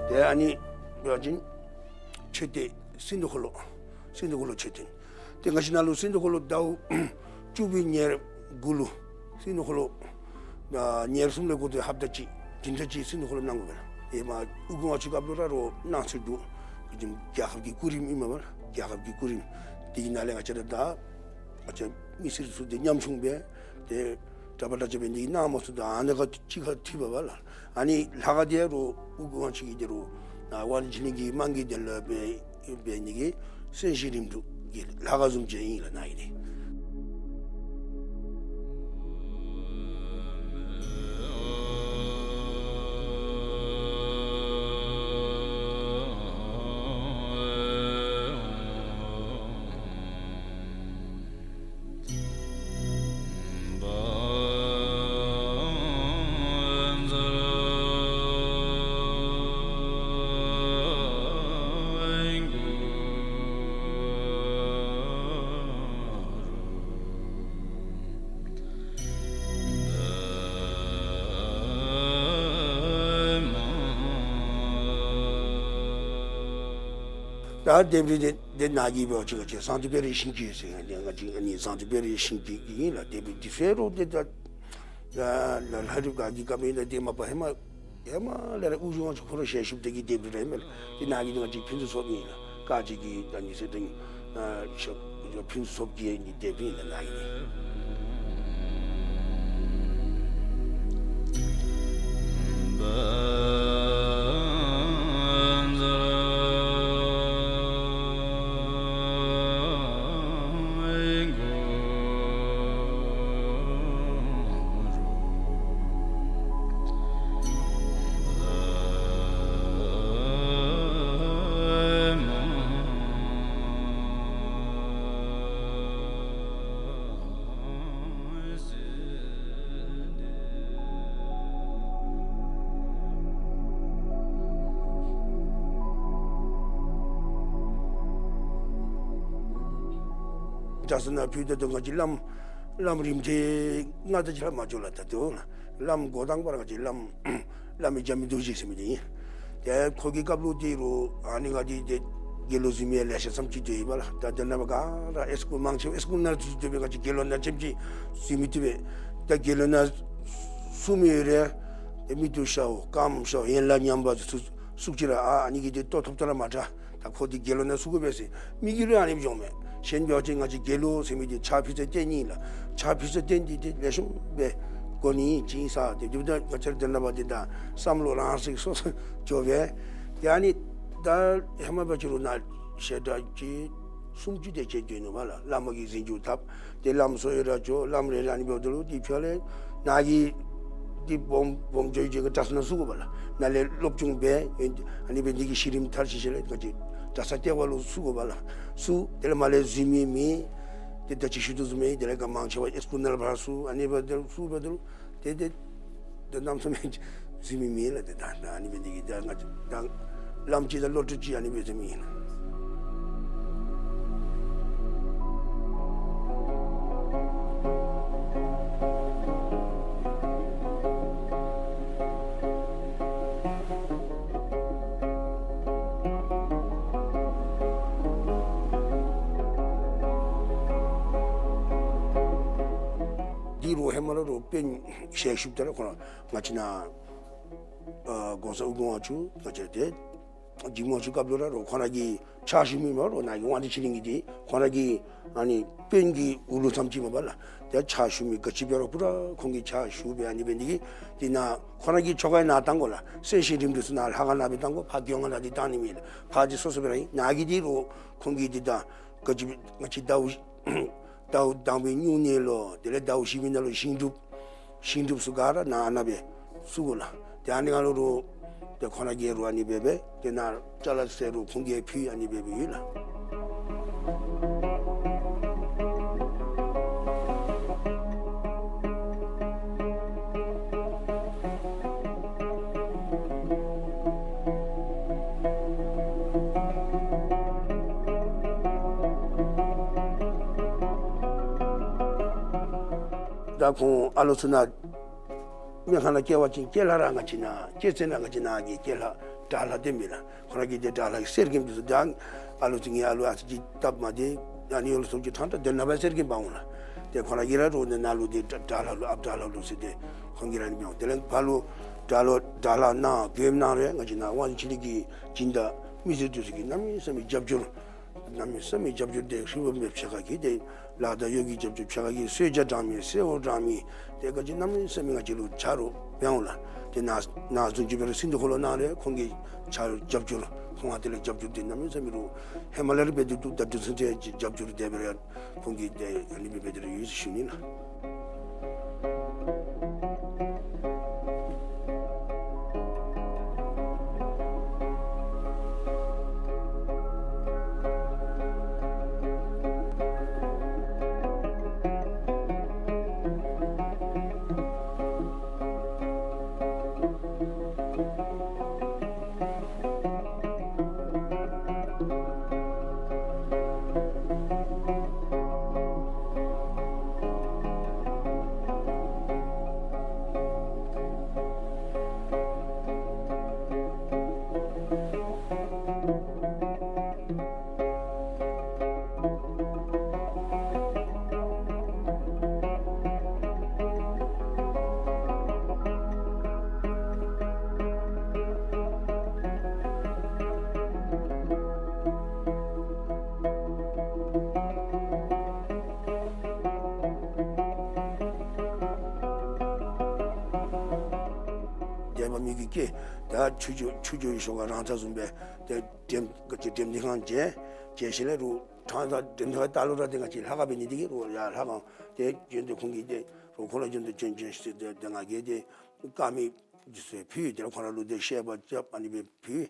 ཏེ་ཨ་ནི་འབད་བ་ཅིན་མཆོད་རྟེན་སིནྡྷུ་འཁོར་ལོ། སིནྡྷུ་འཁོར་ལོ་མཆོད་རྟེན། ཏེ་ང་བཅས་ནཱ་ལུ་སིནྡྷུ་འཁོར་ལོ་ཟླཝ་བཅུ་པའི་ཉེར་དགུ་ལུ་སིནྡྷུ་འཁོར་ལོ་ཨ་ཉེར་གསུམ་ལས་འགོ་སྟེ་ཧབ་ཏ་གཅིག་བདུན་ཕྲག་གཅིག་སིནྡྷུ་འཁོར་ལོ་གནང་དགོ་པས་ལགས། ཨེ་མ་ཨུ་གུ་ཝང་ཆུ་སྐབས་ལུ་ར་རོགས་གནང་ཚུལ་འདུག། རྒྱལ་ཁབ་ཀྱི་སྐུ་རིམ་ཨིན་མས་པ་ལགས། རྒྱལ་ཁབ་ཀྱི་སྐུ་རིམ་འདི་གི་ནང་ལས་ང་བཅས་ར་ད་ང་བཅས་མི་སེར་ཚུ་འདི་ཉམ་ཆུང་སྦེ་ཏེ་གྲྭ་པ་གྲྭ་ཆས་འབད་ནི་གི་གནང་མ་ཚུགས་ད་ཨ་ནཱ་ཁར་གཅིག་ཁར་འཐུས་པས་པ་ལགས། ཨ་ནི་ལྷ་ཁང་འདི་རུང་ཨུ་གུ་ཝང་ཆུ་གི་འདི་རུང་ནཱ་ཝང་ཆི་ལིང་གི་དམངས་ཀྱི་དོན་ལུ་འབད་འབད་ནི་གི་གསན་བཞེས་རིམ་གྲོ་གི་ལྷ་ཁང་བཟུམ་ཅིག་ཨིན་ལགས་ནཱ་གི་འདི། ད་ལྡེབས་རིས་འདི་འདི་ནཱ་གི་འབད་བ་ཅིན་ང་བཅས་ཟངས་བཏོག་དཔལ་རི་ཤིང་གི་ཟེར་ང་བཅས་ཨ་ནི་ཟངས་བཏོག་དཔལ་རི་ཤིང་གི་ཨིན་ལགས། ལྡེབས་རིས་འདི་ཕྱེ་རུང་འདི་ད་ལ་ལྷ་རིཔ་ག་གི་སྐབས་ཨིན་ན་འདི་མ་པ་ཧེ་མ་ཧེ་མ་ལས་ར་ཨུ་གུ་ཝང་ཆུ་ཁོ་ར་ཞལ་བཞུགས་དེ་གི་ལྡེབས་རིས་ར་ཨིན་མས་ལགས། འདི་ནཱ་གི་འདི་ང་བཅས་ཕུན་སུམ་ཚོགས་ཨིན་ལགས། ཀ་ཅི་གི་ད་ཨ་ནི་ཟེར་ད་ཨ་ཕུན་སུམ་ཚོགས་ཀྱི་ཨ་ནི་ལྡེབས་རིས་ཨིན་ལགས་ནཱ་གི་འདི། གྲྭ་ས་ནང་ཕུལ་ད་ལྟོ་ང་བཅས་བླམ་བླམ་རིམ་གྲོ་ལྔ་དེ་ཅིག་ལྷག་མ་འགྱོ་ལགས། ད་ལྟོ་བླམ་འགོ་དང་པ་ར་ང་བཅས་བླམ་བླ་མེད་རྒྱ་མི་རྡོ་རྗེ་ཟེར་མི་འདི་ཨིན། ཏེ་ཁོ་གི་སྐབས་ལུ་འདི་རུང་ཨ་ནི་ང་འདི་ཏེ་དགེ་སློང་གཟིགས་མི་ལེ་ཤ་ཙམ་ཅིག་སྡོད་ཡི་པ་ལགས། ད་དེ་ནང་པ་ག་ར་ཨེ་སི་ཀུལ་མང་ཆེ་བ་ཨེ་སི་ཀུལ་ནང་ཚུད་སྡོད་པའི་ང་བཅས་དགེ་སློང་ནང་ཙམ་ཅིག་གཟིགས་མི་བཏུབ་པས། ད་དགེ་སློང་ནང་བཙུགས་མི་ཡོད་རུང་ཏེ་མིག་ཏོ་ཤརཝ་རྐངམ་ཤརཝ་ཡན་ལག་ཉམས་པ་ཚུ་ཚུ་བཙུགས་ཅི་ར་ཨ་ཨ་ནི་གིས་ཏེ་ལྟོ་ཐོབ་ཐོབ་ར་མ་དྲག། ད་ཁོ་འདི་དགེ་སློང་ནང་བཙུགས་དགོ་པས་ཟེར་མི་གིས་ར་ཨ་ནི་སྦེ་འགྱོཝ་མས། གཞན་འབད་བ་ཅིན་ང་བཅས་དགེ་སློང་ཟེར་མི་འདི་ཕྱག་ཕུལ་ས་རྟེན་ཨིན་ལགས། ཕྱག་ཕུལ་ས་རྟེན་འདི་ཏེ་ལེགས་ཤོམ་སྦེ་དགོ་ནི་ཨིན་ཟེར། ཏེ་འདི་འབདཝ་ད་ང་བཅས་ར་དེ་ནང་པ་འདི་ད་བསམ་བློ་རང་སོ་སོ་འགྱོ་བས། ཏེ་ཨ་ནི་ད་ཧེ་མ་འབད་བ་ཅིན་རུང་ནཱ་བཤད་གྲྭ་ཅིག་སུམ་ཅུ་དེ་ཅིག་སྡོད་ནུག་པ་ལགས། བླ་མ་གིས་འཛིན་སྐྱོང་འཐབ། ཏེ་བླམ་ཚུ་ཡང་ར་འགྱོ། བླམ་རེ་རེ་ཨ་ནི་འབདཝ་ད་ལུ་ཏེ་ཕྱི་ལས་ནཱ་གི་འདི་སྦོམ་སྦོམ་འགྱོ་ཡི་ཅིག་གི་གྲྭ་ས་ནང་བཙུགས་དགོ་པ་ལགས། ནཱ་ལས་སློབ་སྦྱོང་འབད་ཨ་ནི་སྦེ་འདི་གི་གཞི་རིམ་མཐར་ཕྱིན་ཞིནམ་ལས་ང་བཅས་གྲྭ་ས་ལྟེ་བ་ལུ་བཙུགས་དགོ་པ་ལགས། བཙུགས། དེ་ལས་མར་ལས་གཟིགས་མི་མེད། ཏེ་ད་ཅི་ཞུ་དོ་བཟུམ་སྦེ་དེ་ལས་ག་མང་ཆེ་བ་ཨེ་སི་ཀུལ་ནང་ཕར་བཙུགས། ཨ་ནི་འབདཝ་ད་ལུ་བཙུགས་འབདཝ་ད་ལུ་ཏེ་ཏེ་ད་གནམ་མེད་ས་མེད་གཟིགས་མི་མེད་ལགས། ཏེ་ད་ད་ཨ་ནི་འབད་ནི་དེ་གིས་ད་ང་ད་བླམ་ཅིག་དང་སློབ་ཕྲུག་ཅིག་ཨ་ནི་སྦེ་ཟེར་མི་ཨིན་ལགས། ཨིན་རུང་ཧེ་མ་ལས་རུང་དཔོན་ཞལ་བཞུགས་ཏེ་ར་ཁོང་ར་ང་བཅས་ནཱ་ཨ་གོང་ས་ཨོ་རྒྱན་དབང་ཕྱུག་ང་བཅས་ཏེ་འཇིགས་མེད་དབང་ཕྱུག་སྐབས་ལུ་ར་རུང་ཁོང་ར་གིས་ཕྱག་ཞུ་མི་མ་རུང་ནཱ་གི་དབང་འདུས་ཆོས་གླིང་གི་འདི་ཁོང་ར་གི་ཨ་ནི་དཔོན་གྱི་འོག་ལུ་ཙམ་ཅིག་མ་པ་ལགས། ཏེ་ཕྱག་ཞུ་མི་ག་ཅི་འབད་རུང་པུ་ར་ཁོང་གིས་ཕྱག་ཞུ་སྦེ་ཨ་ནི་འབད་ནི་དེ་གིས་ཏེ་ནཱ་ཁོང་ར་གི་ཆོ་ག་ཡང་ནཱ་བཏང་དགོ་ལགས། གསན་བཞེས་རིམ་གྲོ་ཚུ་ནཱ་ལྷ་ཁང་ནང་སྦེ་བཏང་དགོ། ཕར་རྒྱུན་ནང་འདི་བཏང་ནི་མེད་ལགས། ཕར་འདི་སོ་སོ་སྦེ་ར་ཨིན། ནཱ་གི་འདི་རུང་ཁོང་གིས་འདི་ད་ག་ཅི་ང་བཅས་ཟླཝ་ཟླཝ་དང་པའི་སྨྱུང་གནས་ལུ་དེ་ལས་ཟླཝ་བཞི་པའི་ནང་ལུ་ཞིང་སྒྲུབ་ཞིང་སྒྲུབ་ཚུ་ག་ར་ནཱ་ཨ་ནཱ་སྦེ་ཚུ་དགོ་ལགས། ཏེ་ཨ་ནི་ག་ལུ་རུང་ཏེ་ཁོང་ར་གིས་རུང་ཨ་ནི་འབད་སྦེ་ཏེ་ནཱ་ཅ་ལ་ཟེར་རུང་ཁོང་གིས་ཕུལ་ཨ་ནི་འབད་སྦེ་ཡོད་ལགས། ད་ཁོང་ཨ་ལོ་ཚུ་ནཱ་སྨན་ཁང་ནང་སྐྱེལ་བ་ཅིན་སྐྱེལ་ལྷ་ར་ང་བཅས་ནཱ་སྐྱེལ་ཚེ་ནཱ་ང་བཅས་ནཱ་གི་སྐྱེལ་ལྷ་དགྲ་ལྷ་འདི་མེན་ལགས། ཁོང་ར་གིས་ཏེ་དགྲ་ལྷ་གསེར་སྐྱེམས་འདི་ཚུ་ད་ཨ་ལོ་ཚུ་ངེའི་ཨ་ལོ་ཨ་ཙི་ཅིག་སྟབས་མ་བདེ་ཨ་ནི་ཡོད་ལུ་སོགས་ཀྱི་ཕྲང་ཕྲང་དེ་ནང་སྦེ་གསེར་སྐྱེམས་འབག་འོང་ལགས། ཏེ་ཁོང་ར་གིས་ར་རུང་ཏེ་ནཱ་ལུ་ཏེ་དགྲ་ལྷ་ལུ་ཨཔ་དགྲ་ལྷ་ལུ་ཟེར་ཏེ་ཁོང་གིས་ར་ཨ་ནི་འབད་འོང་། དེ་ལས་ཕར་ལུ་དགྲ་ལྷ་དགྲ་ལྷ་གནང་མགོནམ་གནང་རུང་ང་བཅས་ནཱ་དབང་འདུས་ཆོས་གླིང་གི་སྦྱིན་བདག་མི་སེར་འདི་ཚུ་གིས་གནམ་མེད་ས་མེད་རྒྱབ་སྐྱོར་གནམ་མེད་ས་མེད་རྒྱབ་སྐྱོར་ཏེ་ཧྲིལ་བུམ་སྦེ་ཕྱེད་ཀ་གིས་ཏེ་ལཱ་དང་གཡོག་གི་རྒྱབ་སྐྱོར་ཕྱེད་ཀ་གིས་གསོལ་ཇ་དྲང་མི་གསོལཝ་དྲང་མི་ཏེ་ག་ཅི་གནམ་མེད་ས་མེད་ང་བཅས་ལུ་ཆ་རོགས་འབད་འོང་ལགས། ཏེ་ནཱ་ནཱ་བཟུམ་ཅིག་འབད་རུང་སིནྡྷུ་ཁོ་ལོ་ནང་ར་ཁོང་གིས་ཆ་རོགས་རྒྱབ་སྐྱོར་ཁོང་ང་དེ་ལས་རྒྱབ་སྐྱོར་ཏེ་གནམ་མེད་ས་མེད་རུང་ཧེ་མ་ལས་ར་འབད་དེ་འདུག། ད་དུས་ཚོད་ཏེ་རྒྱབ་སྐྱོར་དེ་སྦེ་ར་ཁོང་གིས་ཏེ་ཨ་ནི་སྦེ་འབད་དེ་ར་ཡོད་ཟེར་ཞུ་ནི་ལགས། འདས་པ་མི་གི་སྐྱེ་ད་ཆུ་སྐྱོར་ཆུ་སྐྱོར་ཡི་ཤོག་ཁ་རང་ཚ་བཟུམ་སྦེ་ཏེ་འགྲེམས་ཀ་ཅི་འགྲེམས་སྟོན་ཁང་མཇལ་མཇལ་ཞིནམ་ལས་རུང་ཕྲང་ད་འགྲེམས་སྟོན་ཁང་ལྟ་ལུགས་ར་ཏེ་ང་བཅས་ལྷ་ཁང་འབད་ནི་དེ་གིས་རུང་ཡར་ལྷ་ཁང་ཏེ་བྱོན་ཏེ་ཁོང་གིས་ཏེ་རུང་ཁོང་ར་བྱོན་ཏེ་བྱོན་བྱོན་ཞིནམ་ཏེ་ཏེ་ང་གིས་ཏེ་དཀར་མེ་འདི་ཚུ་ཕུལ། དེ་ལས་ཁོང་ར་ལུ་ཏེ་བཤད་པ་རྐྱབ་ཨ་ནི་སྦེ་ཕུལ།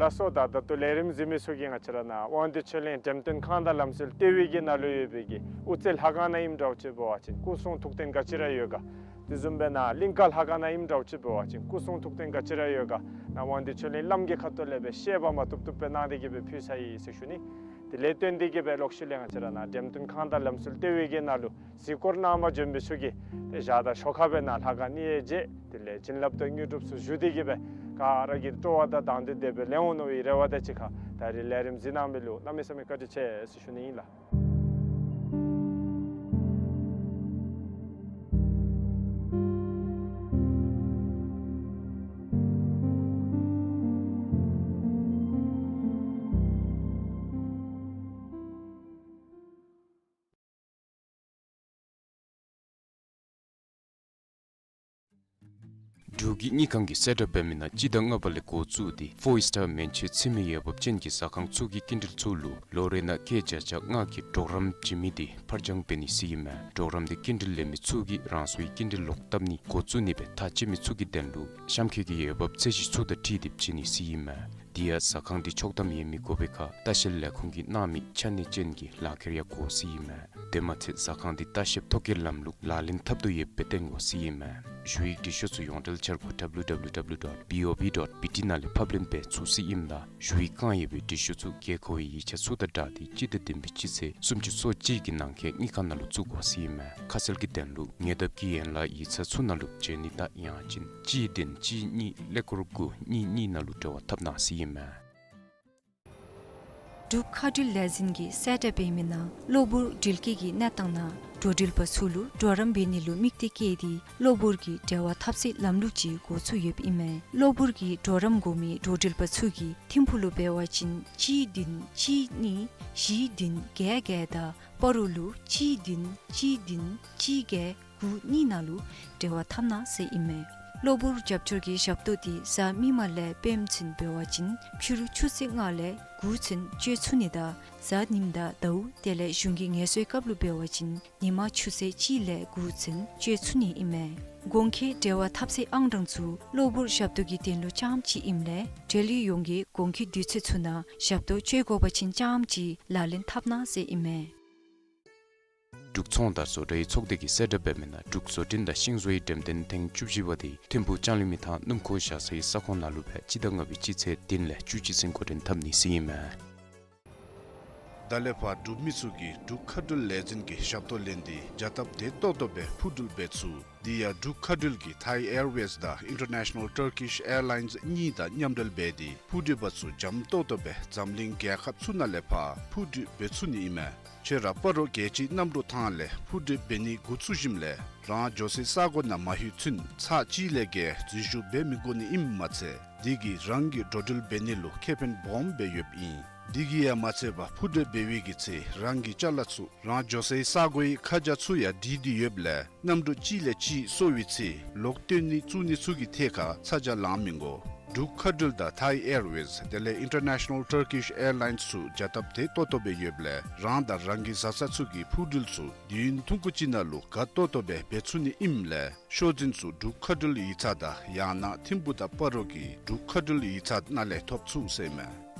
ལགས་སོ། ད་ད་ལྟོ་ལས་རིམ་གཟིགས་མི་ཚུ་གིས་ང་བཅས་ར་ནཱ་དབང་འདུས་ཆོས་གླིང་འགྲེམས་སྟོན་ཁང་དང་ལམ་སྲོལ་ལྟེ་བའི་གི་ནང་ལུ་ཡོད་པའི་གི་དབུ་རྩེ་ལྷ་ཁང་ནང་ཨིནམ་འདྲཝ་ཅིག་འབད་བ་ཅིན་སྐུ་གསུང་ཐུགས་རྟེན་ག་ཅི་ར་ཡོད་ག། དེ་བཟུམ་སྦེ་ནཱ་གླིང་དཀར་ལྷ་ཁང་ནང་ཨིནམ་འདྲཝ་ཅིག་འབད་བ་ཅིན་སྐུ་གསུང་ཐུགས་རྟེན་ག་ཅི་ར་ཡོད་ག། ནཱ་དབང་འདུས་ཆོས་གླིང་བླམ་གི་ཁ་ཐུག་ལས་སྦེ་བཤད་པ་མ་བཏུབ་བཏུབ་སྦེ་གནང་སྟེ་གི་སྦེ་ཕུལ་ཚར་ཡི་ཟེར་ཞུ་ནི། དེ་ལས་བརྟེན་ཏེ་གི་སྦེ་ལོག་ཤུལ་ལས་ང་བཅས་ར་ནཱ་འགྲེམས་སྟོན་ཁང་དང་ལམ་སྲོལ་ལྟེ་བའི་གི་ནང་ལུ་གཟིགས་སྐོར་གནང་པར་བྱོན་མི་ཚུ་གིས་ཏེ་ཞག་དང་ཞོར་ཁར་སྦེ་ནཱ་ལྷ་ཁང་གནས་ཡས་མཇལ། དེ་ལས་བྱིན་རླབས་དང་དངོས་གྲུབ་ཚུ་ཞུ་སྟེ་གི་སྦེ་ག་ར་གི་སྤྲོ་བ་དང་དང་འདོད་དེ་སྦེ་ལེགས་འོང་མནོ་བའི་རེ་བ་དང་གཅིག་ཁར་ད་རིས་ལས་རིམ་གཟིགས་གནང་མི་ལུ་གནམ་མེད་ས་མེད་བཀའ་དྲིན་ཆེ་ཟེར་ཞུ་ནི་ཨིན་ལགས། འབྲུག་གི་དངུལ་ཁང་གིས་གསལ་བསྒྲགས་འབད་མི་ནང་སྤྱི་ཟླ་ལྔ་པ་ལས་འགོ་བཙུགས་ཏེ་ཕོར་སི་ཊར་མན་ཆད་ཚུད་མི་འོས་འབབ་ཅན་གྱི་ཟ་ཁང་ཚུ་གི་སྐྱིན་འགྲུལ་ཚུ་ལུ་ལོ་རེ་ནང་སྐྱེད་བརྒྱ་ཆ་ལྔ་གི་གྲོགས་རམ་བྱིན་མི་དེ་ཕར་འགྱངས་འབད་ནི་ཟེར་ཨིན་མས། གྲོགས་རམ་དེ་སྐྱིན་འགྲུལ་ལེན་མི་ཚུ་གིས་རང་སོའི་སྐྱིན་འགྲུལ་ལོག་བཏབ་ནི་འགོ་བཙུགས་ནི་སྦེ་ཐག་བཅད་མི་ཚུ་གི་དོན་ལུ་གཤམ་འཁོད་ཀྱི་འོས་འབབ་ཚད་གཞི་ཚུ་དང་འཁྲིལ་ཏེ་བྱིན་ནི་ཟེར་ཨིན་མས། དེ་ཡང་ཟ་ཁང་དེ་ཆོག་ཐམ་ཡོད་མི་དགོ་པའི་ཁར་ལྟ་བཤལ་ལས་ཁུངས་ཀྱིས་གནང་མི་ཆ་གནས་ཅན་གྱི་ལག་ཁྱེར་ཡང་དགོ་ཟེར་ཨིན་མས། དེ་མ་ཚད་ཟ་ཁང་དེ་ལྟ་བཤལ་ཐོ་བཀོད་ལམ་ལུགས་ལག་ལེན་འཐབ་དོ་ཡོདཔ་སྦེ་སྟོན་དགོ་ཟེར་ཨིན་མས། ཞུ་ཡིག་འབྲི་ཤོག་ཚུ་ཡོངས་འབྲེལ་འཆར་སྒོ་W W W dot B O B dot B T ནང་ལས་ཕབ་ལེན་འབད་ཚུགས་ཟེར་ཨིནམ་ད་ཞུ་ཡིག་བཀང་ཡོད་པའི་འབྲི་ཤོག་ཚུ་དགོས་མཁོ་བའི་ཡིག་ཆ་ཚུ་དང་སྦྲགས་ཏེ་སྤྱི་ཟླ་བདུན་པའི་སྤྱི་ཚེས་སུམ་ཅུ་སོ་གཅིག་གི་ནང་འཁོད་དངུལ་ཁང་ནང་ལུ་བཙུགས་དགོ་ཟེར་ཨིན་མས། ཁ་གསལ་གྱི་དོན་ལུ་ཉེ་འདབས་ཀྱི་ཡན་ལག་ཡིག་ཚང་ཚུ་ནང་ལུ་འབྱོན་ནི་དང་ཡང་ཅིན་གཅིག་བདུན་གཅིག་གཉིས་ཀླད་ཀོར་དགུ་གཉིས་གཉིས་ནང་ལུ་འབྲེལ་བ་འཐབ་གནང་ཟེར་ཨིན་མས། འབྲུག་མཁའ་འགྲུལ་ལས་འཛིན་གྱིས་གསལ་བསྒྲགས་འབད་མི་ནང་གློ་བུར་འགྲུལ་སྐྱེལ་གྱི་གནས་སྟངས་ནང་འགྲོ་འགྲུལ་པ་ཚུ་ལུ་གྲོགས་རམ་འབད་ནི་ལུ་དམིགས་གཏད་བསྐྱེད་དེ་གློ་བུར་གྱི་འབྲེལ་བ་འཐབ་སའི་ལམ་ལུགས་ཅིག་འགོ་བཙུགས་ཡོདཔ་ཨིན་མས། གློ་བུར་གྱི་གྲོགས་རམ་དགོ་མི་འགྲོ་འགྲུལ་པ་ཚུ་གིས་ཐིམ་ཕུག་ལུ་འབད་བ་ཅིན་གཅིག་བདུན་གཅིག་གཉིས་བཞི་བདུན་བརྒྱད་བརྒྱད་དང་སྤ་རོ་ལུ་གཅིག་བདུན་གཅིག་བདུན་གཅིག་བརྒྱད་དགུ་གཉིས་ནང་ལུ་འབྲེལ་བ་འཐབ་གནང་ཟེར་ཨིན་མས། གློ་བུར་རྒྱབ་སྐྱོར་གྱི་ཞབས་ཏོག་དེ་གཟའ་མིག་དམར་ལས་པདྨ་ཚུན་འབད་བ་ཅིན་ཕྱི་རུ་ཆུ་ཚོད་ལྔ་ལས་དགུ་ཚུན་སྤྱོད་ཚུགས་ནི་དང་གཟའ་ཉིམ་དང་ཟླཝ་དེ་ལས་གཞུང་གི་ངལ་གསོའི་སྐབས་ལུ་འབད་བ་ཅིན་ཉིན་མ་ཆུ་ཚོད་གཅིག་ལས་དགུ་ཚུན་སྤྱོད་ཚུགས་ནི་ཨིན་མས། གོང་འཁོད་འབྲེལ་བ་འཐབ་སའི་ཨང་གྲངས་ཚུ་གློ་བུར་ཞབས་ཏོག་གི་དོན་ལུ་རྐྱངམ་ཅིག་ཨིནམ་ལས་འབྲེལ་ཡོད་ཡོངས་ཀྱིས་གོང་འཁོད་དུས་ཚོད་ཚུ་ནང་ཞབས་ཏོག་སྤྱོད་དགོ་པ་ཅིན་རྐྱངམ་ཅིག་ལག་ལེན་འཐབ་གནང་ཟེར་ཨིན་མས། འབྲུག་ཚོང་དང་བཟོ་གྲྭའི་ཚོགས་སྡེ་གིས་གསལ་བསྒྲགས་འབད་མི་ནང་འབྲུག་བཟོ་སྐྲུན་དང་ཤིང་བཟོའི་འགྲེམས་སྟོན་ཐེངས་བཅུ་བཞི་པ་དེ་ཐིམ་ཕུག་ལྕང་གླིང་མི་ཐང་སྣུམ་འཁོར་བཞག་སའི་ས་ཁོངས་ནང་ལུ་སྦེ་སྤྱི་ཟླ་ལྔ་པའི་སྤྱི་ཚེས་བདུན་ལས་བཅུ་གཅིག་ཚུན་འགོ་འདྲེན་འཐབ་ནི་ཟེར་ཨིན་མས། ད་ལས་ཕར་འབྲུག་མི་ཚུ་གིས་འབྲུག་མཁའ་འགྲུལ་ལས་འཛིན་གྱི་ཞབས་ཏོག་ལེན་ཏེ་བྱ་སྟབས་བདེ་ཏོག་ཏོ་སྦེ་འཕུར་འགྲུལ་འབད་ཚུགས། དེ་ཡང་འབྲུག་མཁའ་འགྲུལ་གྱིས་Thai Airways དང་International Turkish Airlines གཉིས་དང་མཉམ་འབྲེལ་འབད་དེ་འཕུར་འགྲུལ་པ་ཚུ་འཇམ་ཏོག་ཏོ་སྦེ་འཛམ་གླིང་རྒྱལ་ཁབ་ཚུ་ནང་ལས་ཕར་འཕུར་འགྲུལ་འབད་ཚུགས་ནི་ཨིན་མས། ཁྱོད་ར་སྤ་རོ་རྒྱལ་སྤྱིའི་གནམ་གྲུ་ཐང་ལས་འཕུར་འགྲུལ་འབད་ནི་འགོ་བཙུགས་ཞིནམ་ལས་རང་འགྱོ་སའི་ས་གོ་ནང་མ་ལྷོད་ཚུན་ཚར་གཅིག་ལས་བརྒལ་འཛུལ་ཞུགས་འབད་མི་དགོ་ནི་ཨིནམ་མ་ཚད་དེ་གིས་རང་གི་འགྲོ་འགྲུལ་འབད་ནི་ལུ་ཁེ་ཕན་སྦོམ་སྦེ་ཡོདཔ་ཨིན། དེ་གིས་ཡང་མ་ཚད་པར་འཕུར་འགྲུལ་འབད་བའི་གི་ཚེ་རང་གི་ཅ་ལ་ཚུ་རང་འགྱོ་སའི་ས་གོའི་ཁ་བྱང་ཚུ་ཡང་བྲིས་ཏེ་ཡོདཔ་ལས་གནམ་གྲུ་གཅིག་ལས་གཅིག་སོར་བའི་ཚེ་ལོག་བཏོན་ནི་བཙུགས་ནི་ཚུ་གི་ཐད་ཁར་ཚ་གྱང་ལང་མི་དགོ། འབྲུག་མཁའ་འགྲུལ་དང་Thai Airways དེ་ལས་International Turkish Airlines ཚུ་བྱ་སྟབས་བདེ་ཏོག་ཏོ་སྦེ་ཡོདཔ་ལས་རང་དང་རང་གི་བཟའ་ཚང་ཚུ་གི་འཕུར་འགྲུལ་ཚུ་དུས་ཡུན་ཐུང་ཀུ་ཅིག་ནང་ལུ་དགའ་ཏོག་ཏོ་སྦེ་འབད་ཚུགས་ནི་ཨིནམ་ལས་ཤོག་འཛིན་ཚུ་འབྲུག་མཁའ་འགྲུལ་ཡིག་ཚང་དང་ཡང་ན་ཐིམ་ཕུག་དང་སྤ་རོ་གི་འབྲུག་མཁའ་འགྲུལ་ཡིག་ཚང་ནང་ལས་ཐོབ་ཚུགས་ཟེར་ཨིན་མས།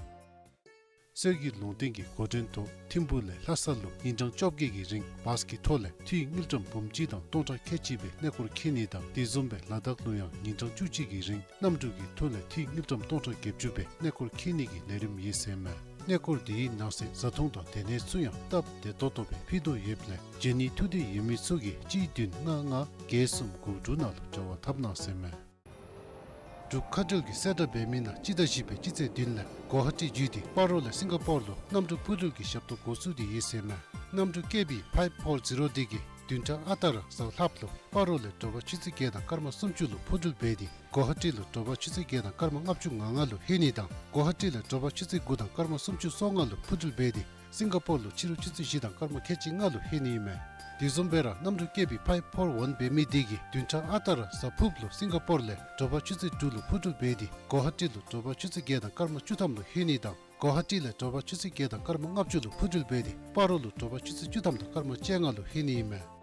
གསེར་གྱི་ལུང་བསྟན་གྱི་འགོ་འདྲེན་ཐོག་ཐིམ་ཕུག་ལས་ལྷ་ས་ལུ་ཉིན་གྲངས་བཅོ་བརྒྱད་ཀྱི་རིང་བཱས་ཀྱི་ཐོག་ལས་འཐུས་དངུལ་ཀྲམ་འབུམ་གཅིག་དང་སྟོང་ཕྲག་ཁལ་གཅིག་སྦེ་གནས་སྐོར་འཁྱིད་ནི་དང་དེ་བཟུམ་སྦེ་ལ་དྭགས་ལུ་ཡང་ཉིན་གྲངས་བཅུ་གཅིག་གི་རིང་གནམ་གྲུ་གི་ཐོག་ལས་འཐུས་དངུལ་ཀྲམ་སྟོང་ཕྲག་བརྒྱད་ཅུ་སྦེ་གནས་སྐོར་འཁྱིད་ནི་གི་ལས་རིམ་ཡོད་ཟེར་ཨིན་མས། གནས་སྐོར་དེའི་ནང་གསེས་བཟའ་འཐུང་དང་སྡོད་གནས་ཚུ་ཡང་སྟབས་བདེ་ཏོག་ཏོ་སྦེ་ཕུལ་དོ་ཡོདཔ་ལས་འབྱོན་ནི་ཐུགས་འདོད་ཡོད་མི་ཚུ་གིས་གཅིག་བདུན་ལྔ་ལྔ་བརྒྱད་གསུམ་དགུ་དྲུག་ནང་ལུ་འབྲེལ་བ་འཐབ་གནང་ཟེར་ཨིན་མས། འབྲུག་མཁའ་འགྲུལ་གྱིས་གསལ་བསྒྲགས་འབད་མི་ནང་སྤྱི་ཟླ་བཞི་པའི་སྤྱི་ཚེས་བདུན་ལས་གོ་ཧ་ཊི་བརྒྱུད་དེ་སྤ་རོ་ལས་སིང་ག་པོར་ལུ་གནམ་གྲུ་འཕུར་འགྲུལ་གྱི་ཞབས་ཏོག་འགོ་བཙུགས་ཏེ་ཡོད་ཟེར་ཨིན་མས། གནམ་གྲུ་ཀེ་བི་ཕའིབ་ཕོར་ཛི་རོ་དེ་གིས་བདུན་ཕྲག་ཨ་རྟག་ར་གཟའ་ལྷགཔ་ལུ་སྤ་རོ་ལས་དྲོ་པ་ཆུ་ཚོད་བརྒྱད་དང་སྐར་མ་སུམ་ཅུ་ལུ་འཕུར་འགྲུལ་འབད་དེ་གོ་ཧ་ཊི་ལུ་དྲོ་པ་ཆུ་ཚོད་བརྒྱད་དང་སྐར་མ་ལྔ་བཅུ་ང་ལྔ་ལུ་ལྷོད་ནི་དང་གོ་ཧ་ཊི་ལས་དྲོ་པ་ཆུ་ཚོད་དགུ་དང་སྐར་མ་སུམ་ཅུ་སོ་ལྔ་ལུ་འཕུར་འགྲུལ་འབད་དེ་སིང་ག་པོར་ལུ་ཕྱི་རུ་ཆུ་ཚོད་བཞི་དང་སྐར་མ་ཁལ་གཅིག་ལྔ་ལུ་ལྷོད་ནི་ཨིན་མས། དེ་བཟུམ་སྦེ་ར་གནམ་གྲུ་ཀེ་བི་ཕའིབ་ཕོར་ཝན་འབད་མི་དེ་གིས་བདུན་ཕྲག་ཨ་རྟག་ར་གཟའ་ཕུརཔ་ལུ་སིང་ག་པོར་ལས་དྲོ་པ་ཆུ་ཚོད་དྲུག་ལུ་འཕུར་འགྲུལ་འབད་དེ་གོ་ཧ་ཊི་ལུ་དྲོ་པ་ཆུ་ཚོད་བརྒྱད་དང་སྐར་མ་བཅུ་ཐམ་ལུ་ལྷོད་ནི་དང་གོ་ཧ་ཊི་ལས་དྲོ་པ་ཆུ་ཚོད་བརྒྱད་དང་སྐར་མ་ལྔ་བཅུ་ལུ་འཕུར་འགྲུལ་འབད་དེ་སྤ་རོ་ལུ་དྲོ་པ་ཆུ་ཚོད་བཅུ་ཐམ་དང་སྐར་མ་བཅོ་ལྔ་ལུ་ལྷོད་ནི་ཨིན་མས།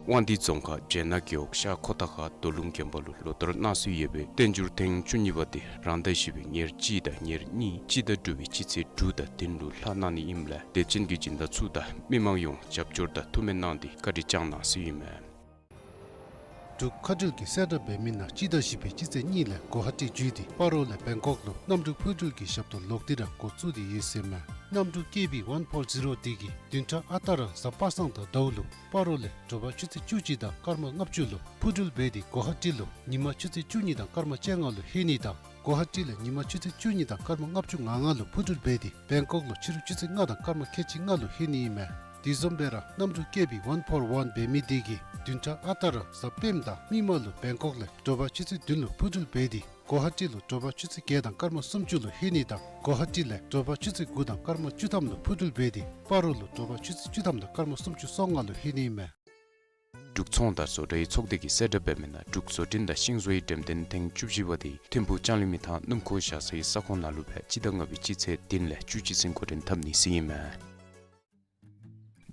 དབང་འདུས་རྫོང་ཁག་སྦྱེད་ནག་རྒེད་འོག་ཤར་ཁོ་ཐང་ཁ་རྡོ་ལུང་དགོན་པ་ལུ་ལོ་བསྟར་གནང་སྲོལ་ཡོད་པའི་བསྟན་འགྱུར་ཐེངས་བཅུ་གཉིས་པ་དེ་རང་ཟླ་བཞི་པའི་ཉེར་གཅིག་དང་ཉེར་གཉིས་སྤྱི་ཟླ་དྲུག་པའི་སྤྱི་ཚེས་དྲུག་དང་བདུན་ལུ་ལྷག་གནང་ནི་ཨིནམ་ལས་དད་ཅན་གྱི་སྦྱིན་བདག་ཚུ་དང་མི་མང་ཡོངས་རྒྱབ་སྐྱོར་དང་ཐུགས་སྨོན་གནང་སྟེ་བཀའ་དྲིན་བསྐྱང་གནང་ཟེར་ཨིན་མས། འབྲུག་མཁའ་འགྲུལ་གྱིས་གསལ་བསྒྲགས་འབད་མི་ནང་སྤྱི་ཟླ་བཞི་པའི་སྤྱི་ཚེས་གཉིས་ལས་གོ་ཧ་ཊི་བརྒྱུད་དེ་སྤ་རོ་ལས་བེང་ཀོག་ལུ་གནམ་གྲུ་འཕུར་འགྲུལ་གྱི་ཞབས་ཏོག་ལོག་སྟེ་ར་འགོ་བཙུགས་ཏེ་ཡོད་ཟེར་ཨིན་མས། གནམ་གྲུ་ཀེ་བི་ཝན་ཕོར་ཛི་རོ་དེ་གིས་བདུན་ཕྲག་ཨ་རྟག་ར་གཟའ་པ་སངས་དང་ཟླཝ་ལུ་སྤ་རོ་ལས་དྲོ་པ་ཆུ་ཚོད་བཅུ་གཅིག་དང་སྐར་མ་ལྔ་བཅུ་ལུ་འཕུར་འགྲུལ་འབད་དེ་གོ་ཧ་ཊི་ལུ་ཉིན་མ་ཆུ་ཚོད་བཅུ་གཉིས་དང་སྐར་མ་བཅོ་ལྔ་ལུ་ལྷོད་ནི་དང་གོ་ཧ་ཊི་ལས་ཉིན་མ་ཆུ་ཚོད་བཅུ་གཉིས་དང་སྐར་མ་ལྔ་བཅུ་ང་ལྔ་ལུ་འཕུར་འགྲུལ་འབད་དེ་བེང་ཀོག་ལུ་ཕྱི་རུ་ཆུ་ཚོད་ལྔ་དང་སྐར་མ་ཁལ་གཅིག་ལྔ་ལུ་ལྷོད་ནི་ཨིན་མས། དེ་བཟུམ་སྦེ་ར་གནམ་གྲུ་ཀེ་བི་ཝན་ཕོར་ཝན་འབད་མི་དེ་གིས་བདུན་ཕྲག་ཨ་རྟག་ར་གཟའ་སྤེནམ་དང་མིག་དམར་ལུ་བེང་ཀོག་ལས་དྲོ་པ་ཆུ་ཚོད་བདུན་ལུ་འཕུར་འགྲུལ་འབད་དེ་གོ་ཧ་ཊི་ལུ་དྲོ་པ་ཆུ་ཚོད་བརྒྱད་དང་སྐར་མ་སུམ་ཅུ་ལུ་ལྷོད་ནི་དང་གོ་ཧ་ཊི་ལས་དྲོ་པ་ཆུ་ཚོད་དགུ་དང་སྐར་མ་བཅུ་ཐམ་ལུ་འཕུར་འགྲུལ་འབད་དེ་སྤ་རོ་ལུ་དྲོ་པ་ཆུ་ཚོད་བཅུ་ཐམ་དང་སྐར་མ་སུམ་ཅུ་སོ་ལྔ་ལུ་ལྷོད་ནི་ཨིན་མས། འབྲུག་ཚོང་དང་བཟོ་གྲྭའི་ཚོགས་སྡེ་གིས་གསལ་བསྒྲགས་འབད་མི་ནང་འབྲུག་བཟོ་སྐྲུན་དང་ཤིང་བཟོ་ཡི་འགྲེམས་སྟོན་ཐེངས་བཅུ་བཞི་པ་དེ་ཐིམ་ཕུག་ལྕང་གླིང་མི་ཐང་སྣུམ་འཁོར་བཞག་སའི་ས་ཁོངས་ནང་ལུ་སྦེ་སྤྱི་ཟླ་ལྔ་པའི་སྤྱི་ཚེས་བདུན་ལས་བཅུ་གཅིག་ཚུན་འགོ་འདྲེན་འཐབ་ནི་ཟེར་ཨིན་མས།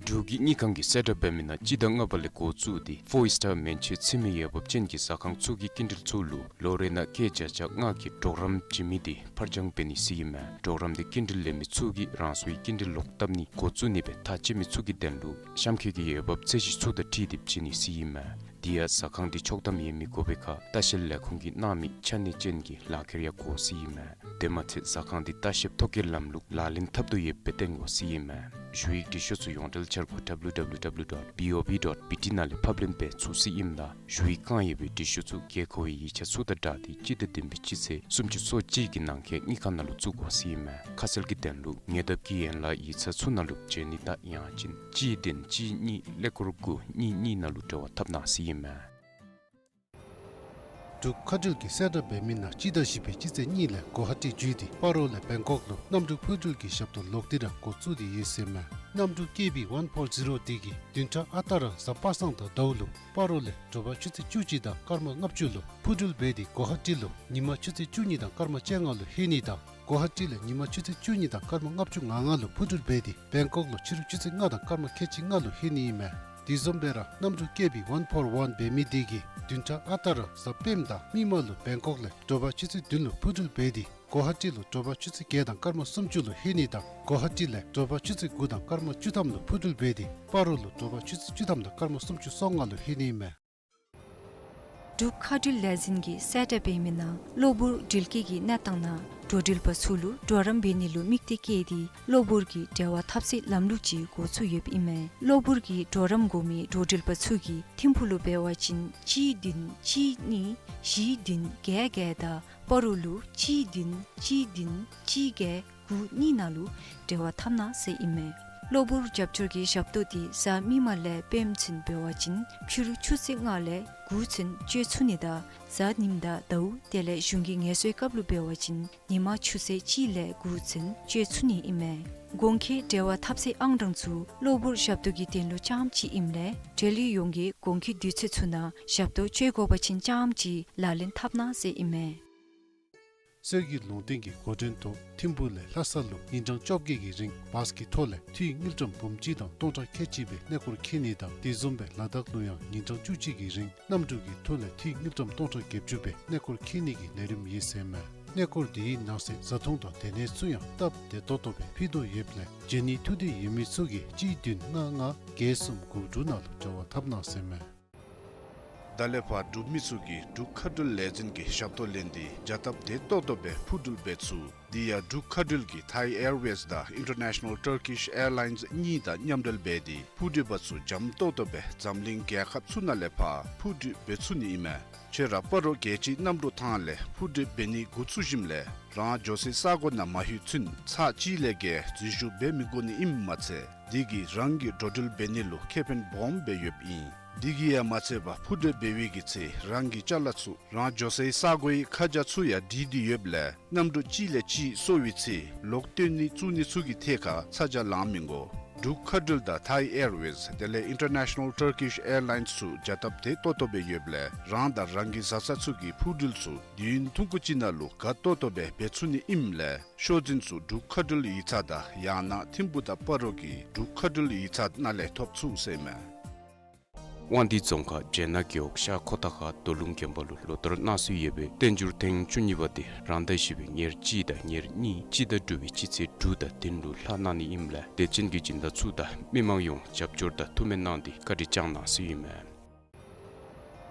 འབྲུག་གི་དངུལ་ཁང་གིས་གསལ་བསྒྲགས་འབད་མི་ནང་སྤྱི་ཟླ་ལྔ་པ་ལས་འགོ་བཙུགས་ཏེ་ཕོར་སི་ཊར་མན་ཆད་ཚུད་མི་འོས་འབབ་ཅན་གྱི་ཟ་ཁང་ཚུ་གི་སྐྱིན་འགྲུལ་ཚུ་ལུ་ལོ་རེ་ནང་སྐྱེད་བརྒྱ་ཆ་ལྔ་གི་གྲོགས་རམ་བྱིན་མི་དེ་ཕར་འགྱངས་འབད་ནི་ཟེར་ཨིན་མས། གྲོགས་རམ་དེ་སྐྱིན་འགྲུལ་ལེན་མི་ཚུ་གིས་རང་སོའི་སྐྱིན་འགྲུལ་ལོག་བཏབ་ནི་འགོ་བཙུགས་ནི་སྦེ་ཐག་བཅད་མི་ཚུ་གི་དོན་ལུ་གཤམ་འཁོད་ཀྱི་འོས་འབབ་ཚད་གཞི་ཚུ་དང་འཁྲིལ་ཏེ་བྱིན་ནི་ཟེར་ཨིན་མས། དེ་ཡང་ཟ་ཁང་དེ་ཆོག་ཐམ་ཡོད་མི་དགོ་པའི་ཁར་ལྟ་བཤལ་ལས་ཁུངས་ཀྱིས་གནང་མི་ཆ་གནས་ཅན་གྱི་ལག་ཁྱེར་ཡང་དགོ་ཟེར་ཨིན་མས། དེ་མ་ཚད་ཟ་ཁང་དེ་ལྟ་བཤལ་ཐོ་བཀོད་ལམ་ལུགས་ལག་ལེན་འཐབ་དོ་ཡོདཔ་སྦེ་སྟོན་དགོ་ཟེར་ཨིན་མས། ཞུ་ཡིག་འབྲི་ཤོག་ཚུ་ཡོངས་འབྲེལ་འཆར་སྒོ་W W W dot B O B dot B T ནང་ལས་ཕབ་ལེན་འབད་ཚུགས་ཟེར་ཨིནམ་ད་ཞུ་ཡིག་བཀང་ཡོད་པའི་འབྲི་ཤོག་ཚུ་དགོས་མཁོ་བའི་ཡིག་ཆ་ཚུ་དང་སྦྲགས་ཏེ་སྤྱི་ཟླ་བདུན་པའི་སྤྱི་ཚེས་སུམ་ཅུ་སོ་གཅིག་གི་ནང་འཁོད་དངུལ་ཁང་ནང་ལུ་བཙུགས་དགོ་ཟེར་ཨིན་མས། ཁ་གསལ་གྱི་དོན་ལུ་ཉེ་འདབས་ཀྱི་ཡན་ལག་ཡིག་ཚང་ཚུ་ནང་ལུ་འབྱོན་ནི་དང་ཡང་ཅིན་གཅིག་བདུན་གཅིག་གཉིས་ཀླད་ཀོར་དགུ་གཉིས་གཉིས་ནང་ལུ་འབྲེལ་བ་འཐབ་གནང་ཟེར་ཨིན་མས། འབྲུག་མཁའ་འགྲུལ་གྱིས་གསལ་བསྒྲགས་འབད་མི་ནང་སྤྱི་ཟླ་བཞི་པའི་སྤྱི་ཚེས་གཉིས་ལས་གོ་ཧ་ཊི་བརྒྱུད་དེ་སྤ་རོ་ལས་བེང་ཀོག་ལུ་གནམ་གྲུ་འཕུར་འགྲུལ་གྱི་ཞབས་ཏོག་ལོག་སྟེ་ར་འགོ་བཙུགས་ཏེ་ཡོད་ཟེར་ཨིན་མས། གནམ་གྲུ་ཀེ་བི་ཝན་ཕོར་ཛི་རོ་དེ་གིས་བདུན་ཕྲག་ཨ་རྟག་ར་གཟའ་པ་སངས་དང་ཟླཝ་ལུ་སྤ་རོ་ལས་དྲོ་པ་ཆུ་ཚོད་བཅུ་གཅིག་དང་སྐར་མ་ལྔ་བཅུ་ལུ་འཕུར་འགྲུལ་འབད་དེ་གོ་ཧ་ཊི་ལུ་ཉིན་མ་ཆུ་ཚོད་བཅུ་གཉིས་དང་སྐར་མ་བཅོ་ལྔ་ལུ་ལྷོད་ནི་དང་གོ་ཧ་ཊི་ལས་ཉིན་མ་ཆུ་ཚོད་བཅུ་གཉིས་དང་སྐར་མ་ལྔ་བཅུ་ང་ལྔ་ལུ་འཕུར་འགྲུལ་འབད་དེ་བེང་ཀོག་ལུ་ཕྱི་རུ་ཆུ་ཚོད་ལྔ་དང་སྐར་མ་ཁལ་གཅིག་ལྔ་ལུ་ལྷོད་ནི་ཨིན་མས། དེ་བཟུམ་སྦེ་ར་གནམ་གྲུ་ཀེ་བི་ཝན་ཕོར་ཝན་འབད་མི་དེ་གིས་བདུན་ཕྲག་ཨ་རྟག་ར་གཟའ་སྤེནམ་དང་མིག་དམར་ལུ་བེང་ཀོག་ལས་དྲོ་པ་ཆུ་ཚོད་བདུན་ལུ་འཕུར་འགྲུལ་འབད་དེ་གོ་ཧ་ཊི་ལུ་དྲོ་པ་ཆུ་ཚོད་བརྒྱད་དང་སྐར་མ་སུམ་ཅུ་ལུ་ལྷོད་ནི་དང་གོ་ཧ་ཊི་ལས་དྲོ་པ་ཆུ་ཚོད་དགུ་དང་སྐར་མ་བཅུ་ཐམ་ལུ་འཕུར་འགྲུལ་འབད་དེ་སྤ་རོ་ལུ་དྲོ་པ་ཆུ་ཚོད་བཅུ་ཐམ་དང་སྐར་མ་སུམ་ཅུ་སོ་ལྔ་ལུ་ལྷོད་ནི་ཨིན་མས། འབྲུག་མཁའ་འགྲུལ་ལས་འཛིན་གྱིས་གསལ་བསྒྲགས་འབད་མི་ནང་གློ་བུར་འགྲུལ་སྐྱེལ་གྱི་གནས་སྟངས་ནང་འགྲོ་འགྲུལ་པ་ཚུ་ལུ་གྲོགས་རམ་འབད་ནི་ལུ་དམིགས་གཏད་བསྐྱེད་དེ་གློ་བུར་གྱི་འབྲེལ་བ་འཐབ་སའི་ལམ་ལུགས་ཅིག་འགོ་བཙུགས་ཡོདཔ་ཨིན་མས། གློ་བུར་གྱི་གྲོགས་རམ་དགོ་མི་འགྲོ་འགྲུལ་པ་ཚུ་གིས་ཐིམ་ཕུག་ལུ་འབད་བ་ཅིན་གཅིག་བདུན་གཅིག་གཉིས་བཞི་བདུན་བརྒྱད་བརྒྱད་དང་སྤ་རོ་ལུ་གཅིག་བདུན་གཅིག་བདུན་གཅིག་བརྒྱད་དགུ་གཉིས་ནང་ལུ་འབྲེལ་བ་འཐབ་གནང་ཟེར་ཨིན་མས། གློ་བུར་རྒྱབ་སྐྱོར་གྱི་ཞབས་ཏོག་དེ་གཟའ་མིག་དམར་ལས་སྤེནམ་ཚུན་འབད་བ་ཅིན་ཕྱི་རུ་ཆུ་ཚོད་ལྔ་ལས་དགུ་ཚུན་སྤྱོད་ཚུགས་ནི་དང་གཟའ་ཉིམ་དང་ཟླཝ་དེ་ལས་གཞུང་གི་ངལ་གསོའི་སྐབས་ལུ་འབད་བ་ཅིན་ཉིན་མ་ཆུ་ཚོད་གཅིག་ལས་དགུ་ཚུན་སྤྱོད་ཚུགས་ནི་ཨིན་མས། གོང་འཁོད་འབྲེལ་བ་འཐབ་སའི་ཨང་གྲངས་ཚུ་གློ་བུར་ཞབས་ཏོག་གི་དོན་ལུ་རྐྱངམ་ཅིག་ཨིནམ་ལས་འབྲེལ་ཡོད་ཡོངས་ཀྱིས་གོང་འཁོད་དུས་ཚོད་ཚུ་ནང་ཞབས་ཏོག་སྤྱོད་དགོ་པ་ཅིན་རྐྱངམ་ཅིག་ལག་ལེན་འཐབ་གནང་ཟེར་ཨིན་མས། གསེར་གྱི་ལུང་བསྟན་གྱི་འགོ་འདྲེན་ཐོག་ཐིམ་ཕུག་ལས་ལྷ་ས་ལུ་ཉིན་གྲངས་བཅོ་བརྒྱད་ཀྱི་རིང་བཱས་ཀྱི་ཐོག་ལས་འཐུས་དངུལ་ཀྲམ་འབུམ་གཅིག་དང་སྟོང་ཕྲག་ཁལ་གཅིག་སྦེ་གནས་སྐོར་འཁྱིད་ནི་དང་དེ་བཟུམ་སྦེ་ལ་དྭགས་ལུ་ཡང་ཉིན་གྲངས་བཅུ་གཅིག་གི་རིང་གནམ་གྲུ་གི་ཐོག་ལས་འཐུས་དངུལ་ཀྲམ་སྟོང་ཕྲག་བརྒྱད་ཅུ་སྦེ་གནས་སྐོར་འཁྱིད་ནི་གི་ལས་རིམ་ཡོད་ཟེར་མས། གནས་སྐོར་དེའི་ནང་གསེས་བཟའ་འཐུང་དང་སྡོད་གནས་ཚུ་ཡང་སྟབས་བདེ་ཏོག་ཏོ་སྦེ་ཕུལ་དོ་ཡོདཔ་ལས་འབྱོན་ནི་ཐུགས་འདོད་ཡོད་མི་ཚུ་གིས་གཅིག་བདུན་ལྔ་ལྔ་བརྒྱད་གསུམ་དགུ་དྲུག་ནང་ལུ་འབྲེལ་བ་འཐབ་གནང་ཟེར་མས། ད་ལས་ཕར་འབྲུག་མི་ཚུ་གིས་འབྲུག་མཁའ་འགྲུལ་ལས་འཛིན་གྱི་ཞབས་ཏོག་ལེན་ཏེ་བྱ་སྟབས་བདེ་ཏོག་ཏོ་སྦེ་འཕུར་འགྲུལ་འབད་ཚུགས། དེ་ཡང་འབྲུག་མཁའ་འགྲུལ་གྱིས་Thai Airways དང་International Turkish Airlines གཉིས་དང་མཉམ་འབྲེལ་འབད་དེ་འཕུར་འགྲུལ་པ་ཚུ་འཇམ་ཏོག་ཏོ་སྦེ་འཛམ་གླིང་རྒྱལ་ཁབ་ཚུ་ནང་ལས་ཕར་འཕུར་འགྲུལ་འབད་ཚུགས་ནི་ཨིན་མས། ཁྱོད་ར་སྤ་རོ་རྒྱལ་སྤྱིའི་གནམ་གྲུ་ཐང་ལས་འཕུར་འགྲུལ་འབད་ནི་འགོ་བཙུགས་ཞིནམ་ལས་རང་འགྱོ་སའི་ས་གོ་ནང་མ་ལྷོད་ཚུན་ཚར་གཅིག་ལས་བརྒལ་འཛུལ་ཞུགས་འབད་མི་དགོ་ནི་ཨིནམ་མ་ཚད་དེ་གིས་རང་གི་འགྲོ་འགྲུལ་འབད་ནི་ལུ་ཁེ་ཕན་སྦོམ་སྦེ་ཡོདཔ་ཨིན། དེ་གིས་ཡང་མ་ཚད་པར་འཕུར་འགྲུལ་འབད་བའི་གི་ཚེ་རང་གི་ཅ་ལ་ཚུ་རང་འགྱོ་སའི་ས་གོའི་ཁ་བྱང་ཚུ་ཡང་བྲིས་ཏེ་ཡོདཔ་ལས་གནམ་གྲུ་གཅིག་ལས་གཅིག་སོར་བའི་ཚེ་ལོག་བཏོན་ནི་བཙུགས་ནི་ཚུ་གི་ཐད་ཁར་ཚ་གྱང་ལང་མི་དགོ། འབྲུག་མཁའ་འགྲུལ་དང་Thai Airways དེ་ལས་International Turkish Airlines ཚུ་བྱ་སྟབས་བདེ་ཏོག་ཏོ་སྦེ་ཡོདཔ་ལས་རང་དང་རང་གི་བཟའ་ཚང་ཚུ་གི་འཕུར་འགྲུལ་ཚུ་དུས་ཡུན་ཐུང་ཀུ་ཅིག་ནང་ལུ་དགའ་ཏོག་ཏོ་སྦེ་འབད་ཚུགས་ནི་ཨིནམ་ལས་ཤོག་འཛིན་ཚུ་འབྲུག་མཁའ་འགྲུལ་ཡིག་ཚང་དང་ཡང་ན་ཐིམ་ཕུག་དང་སྤ་རོ་གི་འབྲུག་མཁའ་འགྲུལ་ཡིག་ཚང་ནང་ལས་ཐོབ་ཚུགས་ཟེར་མས། དབང་འདུས་རྫོང་ཁག་སྦྱེད་ནག་རྒེད་འོག་ཤར་ཁོ་ཐང་ཁ་རྡོ་ལུང་དགོན་པ་ལུ་ལོ་ལྟར་གནང་སྲོལ་ཡོད་པའི་བསྟན་འགྱུར་ཐེངས་བཅུ་གཉིས་པ་དེ་རང་ཟླ་བཞི་པའི་ཉེར་གཅིག་དང་ཉེར་གཉིས་སྤྱི་ཟླ་དྲུག་པའི་སྤྱི་ཚེས་དྲུག་དང་བདུན་ལུ་ལྷག་གནང་ནི་ཨིནམ་ལས་དད་ཅན་གྱི་སྦྱིན་བདག་ཚུ་དང་མི་མང་ཡོངས་རྒྱབ་སྐྱོར་དང་ཐུགས་སྨོན་གནང་སྟེ་བཀའ་དྲིན་བསྐྱངས་གནང་ཟེར་ཨིན་མས།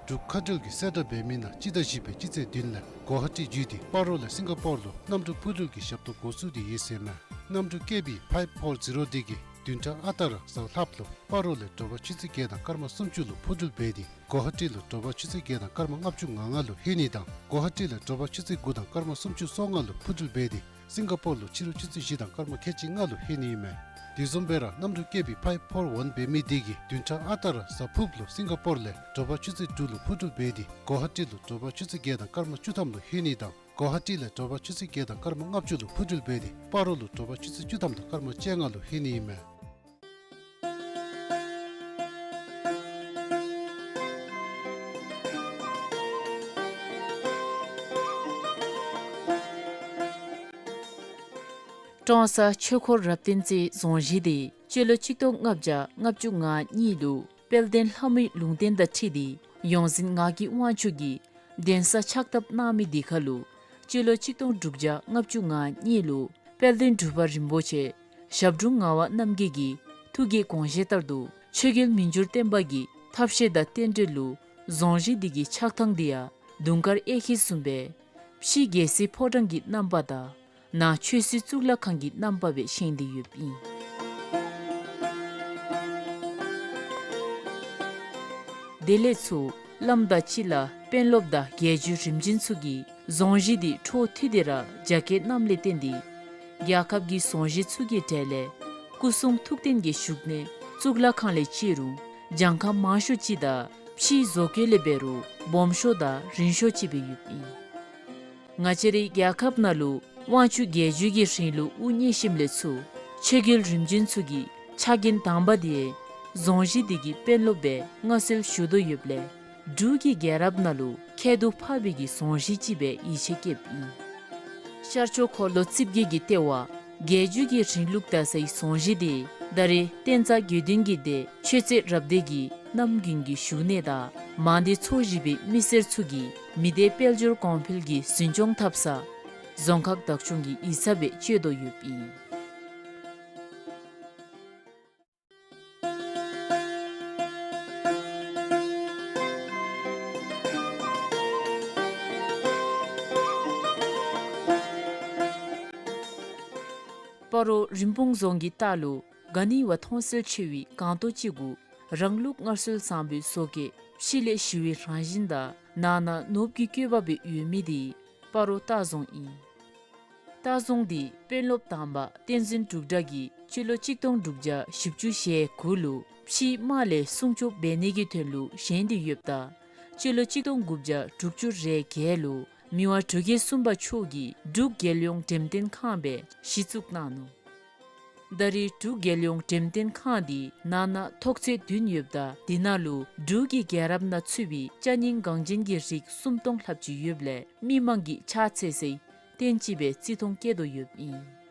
འབྲུག་མཁའ་འགྲུལ་གྱིས་གསལ་བསྒྲགས་འབད་མི་ནང་སྤྱི་ཟླ་བཞི་པའི་སྤྱི་ཚེས་བདུན་ལས་གོ་ཧ་ཊི་བརྒྱུད་དེ་སྤ་རོ་ལས་སིང་ག་པོར་ལུ་གནམ་གྲུ་འཕུར་འགྲུལ་གྱི་ཞབས་ཏོག་འགོ་བཙུགས་ཏེ་ཡོད་ཟེར་མས། གནམ་གྲུ་ཀེ་བི་ཕའིབ་ཕོར་ཛི་རོ་དེ་གིས་བདུན་ཕྲག་ཨ་རྟག་ར་གཟའ་ལྷགཔ་ལུ་སྤ་རོ་ལས་དྲོ་པ་ཆུ་ཚོད་བརྒྱད་དང་སྐར་མ་སུམ་ཅུ་ལུ་འཕུར་འགྲུལ་འབད་དེ་གོ་ཧ་ཊི་ལུ་དྲོ་པ་ཆུ་ཚོད་བརྒྱད་དང་སྐར་མ་ལྔ་བཅུ་ང་ལྔ་ལུ་ལྷོད་ནི་དང་གོ་ཧ་ཊི་ལས་དྲོ་པ་ཆུ་ཚོད་དགུ་དང་སྐར་མ་སུམ་ཅུ་སོ་ལྔ་ལུ་འཕུར་འགྲུལ་འབད་དེ་སིང་ག་པོར་ལུ་ཕྱི་རུ་ཆུ་ཚོད་བཞི་དང་སྐར་མ་ཁལ་གཅིག་ལྔ་ལུ་ལྷོད་ནི་ཨིན་མས། དེ་བཟུམ་སྦེ་ར་གནམ་གྲུ་ཀེ་བི་ཕའིབ་ཕོར་ཝན་འབད་མི་དེ་གིས་བདུན་ཕྲག་ཨ་རྟག་ར་གཟའ་ཕུརཔ་ལུ་སིང་ག་པོར་ལས་དྲོ་པ་ཆུ་ཚོད་དྲུག་ལུ་འཕུར་འགྲུལ་འབད་དེ་གོ་ཧ་ཊི་ལུ་དྲོ་པ་ཆུ་ཚོད་བརྒྱད་དང་སྐར་མ་བཅུ་ཐམ་ལུ་ལྷོད་ནི་དང་གོ་ཧ་ཊི་ལས་དྲོ་པ་ཆུ་ཚོད་བརྒྱད་དང་སྐར་མ་ལྔ་བཅུ་ལུ་འཕུར་འགྲུལ་འབད་དེ་སྤ་རོ་ལུ་དྲོ་པ་ཆུ་ཚོད་བཅུ་ཐམ་དང་སྐར་མ་བཅོ་ལྔ་ལུ་ལྷོད་ནི་ཨིན་མས། ཀྲོང་གསར་ཆོས་འཁོར་རབ་བརྟན་རྩེའི་རྫོང་གཞི་དེ་སྤྱི་ལོ་ཆིག་སྟོང་ལྔ་བརྒྱ་ལྔ་བཅུ་ང་གཉིས་ལུ་དཔལ་ལྡན་ལྷ་མོའི་ལུང་བསྟན་དང་འཁྲིལ་ཏེ་ཡོངས་འཛིན་ངག་གི་དབང་ཕྱུག་གིས་གདན་ས་ཕྱག་བཏབ་གནང་མི་དེ་ཁར་ལུ་སྤྱི་ལོ་ཆིག་སྟོང་དྲུག་བརྒྱ་ལྔ་བཅུ་ང་གཉིས་ལུ་དཔལ་ལྡན་འབྲུག་པ་རིན་པོ་ཆེ་ཞབས་དྲུང་ངག་དབང་རྣམ་རྒྱལ་གྱི་ཐུགས་ཀྱི་དགོངས་བཞེད་ལྟར་དུ་ཆོས་རྒྱལ་མི་འགྱུར་བརྟན་པ་གི་ཐབས་ཤེས་དང་རྟེན་འབྲེལ་ལུ་རྫོང་གཞི་འདི་གི་ཆགས་ཐངས་འདི་ཡང་དུང་དཀར་གཡས་འཁྱིལ་བཟུམ་སྦེ་ཕྱི་རྒྱལ་སྲིད་ཕོ་བྲང་གི་རྣམ་པ་དང་ནང་ཆོས་སྲིད་གཙུག་ལག་ཁང་གི་རྣམ་པ་སྦེ་བཞེངས་ཏེ་ཡོདཔ་ཨིན། དེ་ལས་ཚུར་བླམ་དང་སྤྱི་བླ་དཔོན་སློབ་དང་རྒྱལ་བརྒྱུད་རིམ་བྱོན་ཚུ་གིས་རྫོང་གཞི་འདི་འཕྲོ་མཐུད་དེ་ར་རྒྱ་སྐྱེད་གནངམ་ལས་བརྟེན་ཏེ་རྒྱལ་ཁབ་ཀྱི་རྫོང་གཞི་ཚུ་གི་གྲས་ལས་སྐུ་གསུང་ཐུགས་རྟེན་གྱི་བཞུགས་གནས་གཙུག་ལག་ཁང་ལས་བརྩི་རུང་གྱངས་ཁ་མང་ཤོས་ཅིག་དང་ཕྱིའི་བཟོ་བཀོད་ལས་འབད་རུང་སྦོམ་ཤོས་དང་རིང་ཤོས་ཅིག་སྦེ་ཡོདཔ་ཨིན། ང་བཅས་རའི་རྒྱལ་ཁབ་ནང་ལུ་དབང་ཕྱུག་རྒྱལ་བརྒྱུད་ཀྱི་རིང་ལུགས་དབུ་བརྙེས་ཞིནམ་ལས་ཚུར་ཆོས་རྒྱལ་རིམ་བྱོན་ཚུ་གི་ཕྱག་འགན་དང་པ་དེ་རྫོང་གཞི་འདི་གི་དཔོན་སློབ་སྦེ་མངའ་གསོལ་ཞུ་དོ་ཡོདཔ་ལས་འབྲུག་གི་རྒྱལ་རབས་ནང་ལུ་ཁྱད་དུ་འཕགས་པའི་གི་རྫོང་གཞི་ཅིག་སྦེ་ཡིད་ཆེས་བསྐྱེདཔ་ཨིན། ཤར་ཕྱོགས་འཁོར་ལོ་རྩིབས་བརྒྱད་ཀྱི་ལྟེ་བ་རྒྱལ་བརྒྱུད་ཀྱི་རིང་ལུགས་དར་སའི་རྫོང་གཞི་དེ་ད་རེས་བསྟན་རྩ་དགེ་འདུན་གྱི་སྡེ་ཆོས་རྩེ་རབ་སྡེ་གི་རྣམ་རྒྱུན་གྱི་བཞུགས་གནས་དང་མང་སྡེ་ཚོ་བཞི་པའི་མི་སེར་ཚུ་གིས་མི་སྡེ་དཔལ་འབྱོར་གོང་འཕེལ་གྱི་འཛིན་སྐྱོང་འཐབ་ས་རྫོང་ཁག་བདག་སྐྱོང་གི་ཡིག་ཚང་སྦེ་སྤྱོད་དོ་ཡོདཔ་ཨིན། སྤ་རོ་རིན་སྤུངས་རྫོང་གི་ལྟག་ལུ་ག་ནི་བ་མཐོང་གསལ་ཆེ་བའི་སྒང་ཏོག་ཅིག་གུ་རང་ལུགས་སྔར་སྲོལ་བཟང་པོའི་བཟོ་བཀོད་ཕྱི་ལས་ཞི་བའི་རང་བཞིན་དང་ནང་ན་ནོར་བུ་གི་བཀོད་པ་སྦེ་ཡོད་མི་དེ་སྤ་རོ་ལྟ་རྫོང་ཨིན། ལྟ་རྫོང་འདི་དཔོན་སློབ་དང་པ་བསྟན་འཛིན་འབྲུག་གྲགས་ཀྱིས་སྤྱི་ལོ་ཆིག་སྟོང་དྲུག་བརྒྱ་བཞི་བཅུ་ཞེ་དགུ་ལུ་ཕྱིའི་དམག་ལས་སྲུང་སྐྱོབ་འབད་ནི་གི་དོན་ལུ་བཞེངས་ཏེ་ཡོདཔ་ད་སྤྱི་ལོ་ཆིག་སྟོང་དགུ་བརྒྱ་དྲུག་ཅུ་རེ་བརྒྱད་ལུ་མི་དབང་འབྲུག་རྒྱལ་གསུམ་པ་མཆོག་གིས་འབྲུག་རྒྱལ་ཡོངས་འགྲེམས་སྟོན་ཁང་སྦེ་གཞི་བཙུགས་གནང་ནུག། ད་རེས་འབྲུག་རྒྱལ་ཡོངས་འགྲེམས་སྟོན་ཁང་འདི་ནང་ན་ཐོག་ཚད་བདུན་ཡོདཔ་ད་དེ་ནང་ལུ་འབྲུག་གི་རྒྱལ་རབས་ནང་ཚུད་པའི་ཅ་རྙིང་འགངས་ཅན་གྱི་རིགས་སུམ་སྟོང་ལྷགཔ་ཅིག་ཡོདཔ་ལས་མི་མང་གིས་ཕྱག་འཚལ་སའི་རྟེན་ཅིག་སྦེ་བརྩི་མཐོང་བསྐྱེད་དོ་ཡོདཔ་ཨིན།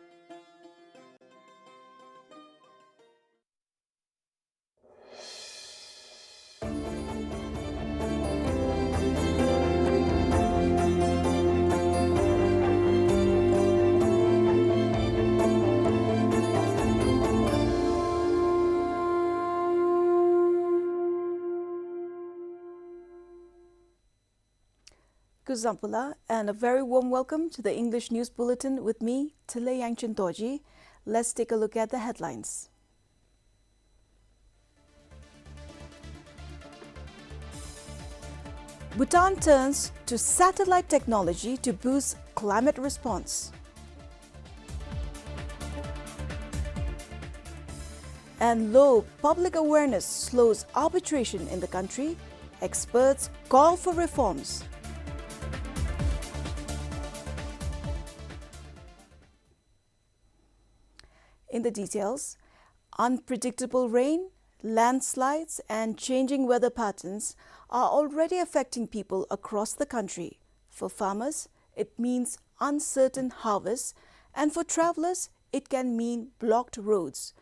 Kuzuzangpo la, and a very warm welcome to the English News Bulletin with me, Tile Yangchen Dorji. Let's take a look at the headlines. Bhutan turns to satellite technology to boost climate response. And low public awareness slows arbitration in the country, experts call for reforms. In the details, unpredictable rain, landslides, and changing weather patterns are already affecting people across the country. For farmers, it means uncertain harvests, and for travelers, it can mean blocked roads.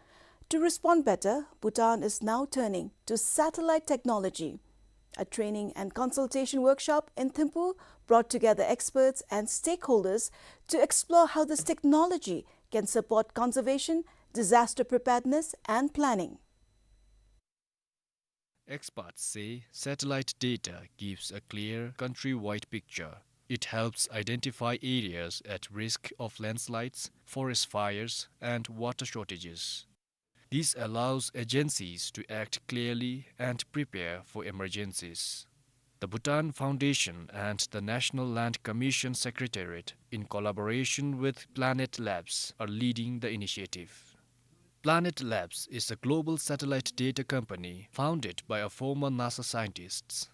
To respond better, Bhutan is now turning to satellite technology. A training and consultation workshop in Thimphu brought together experts and stakeholders to explore how this technology can support conservation, disaster preparedness, and planning. Experts say satellite data gives a clear countrywide picture. It helps identify areas at risk of landslides, forest fires, and water shortages. This allows agencies to act clearly and prepare for emergencies. The Bhutan Foundation and the National Land Commission Secretariat, in collaboration with Planet Labs, are leading the initiative. Planet Labs is a global satellite data company founded by a former NASA scientist.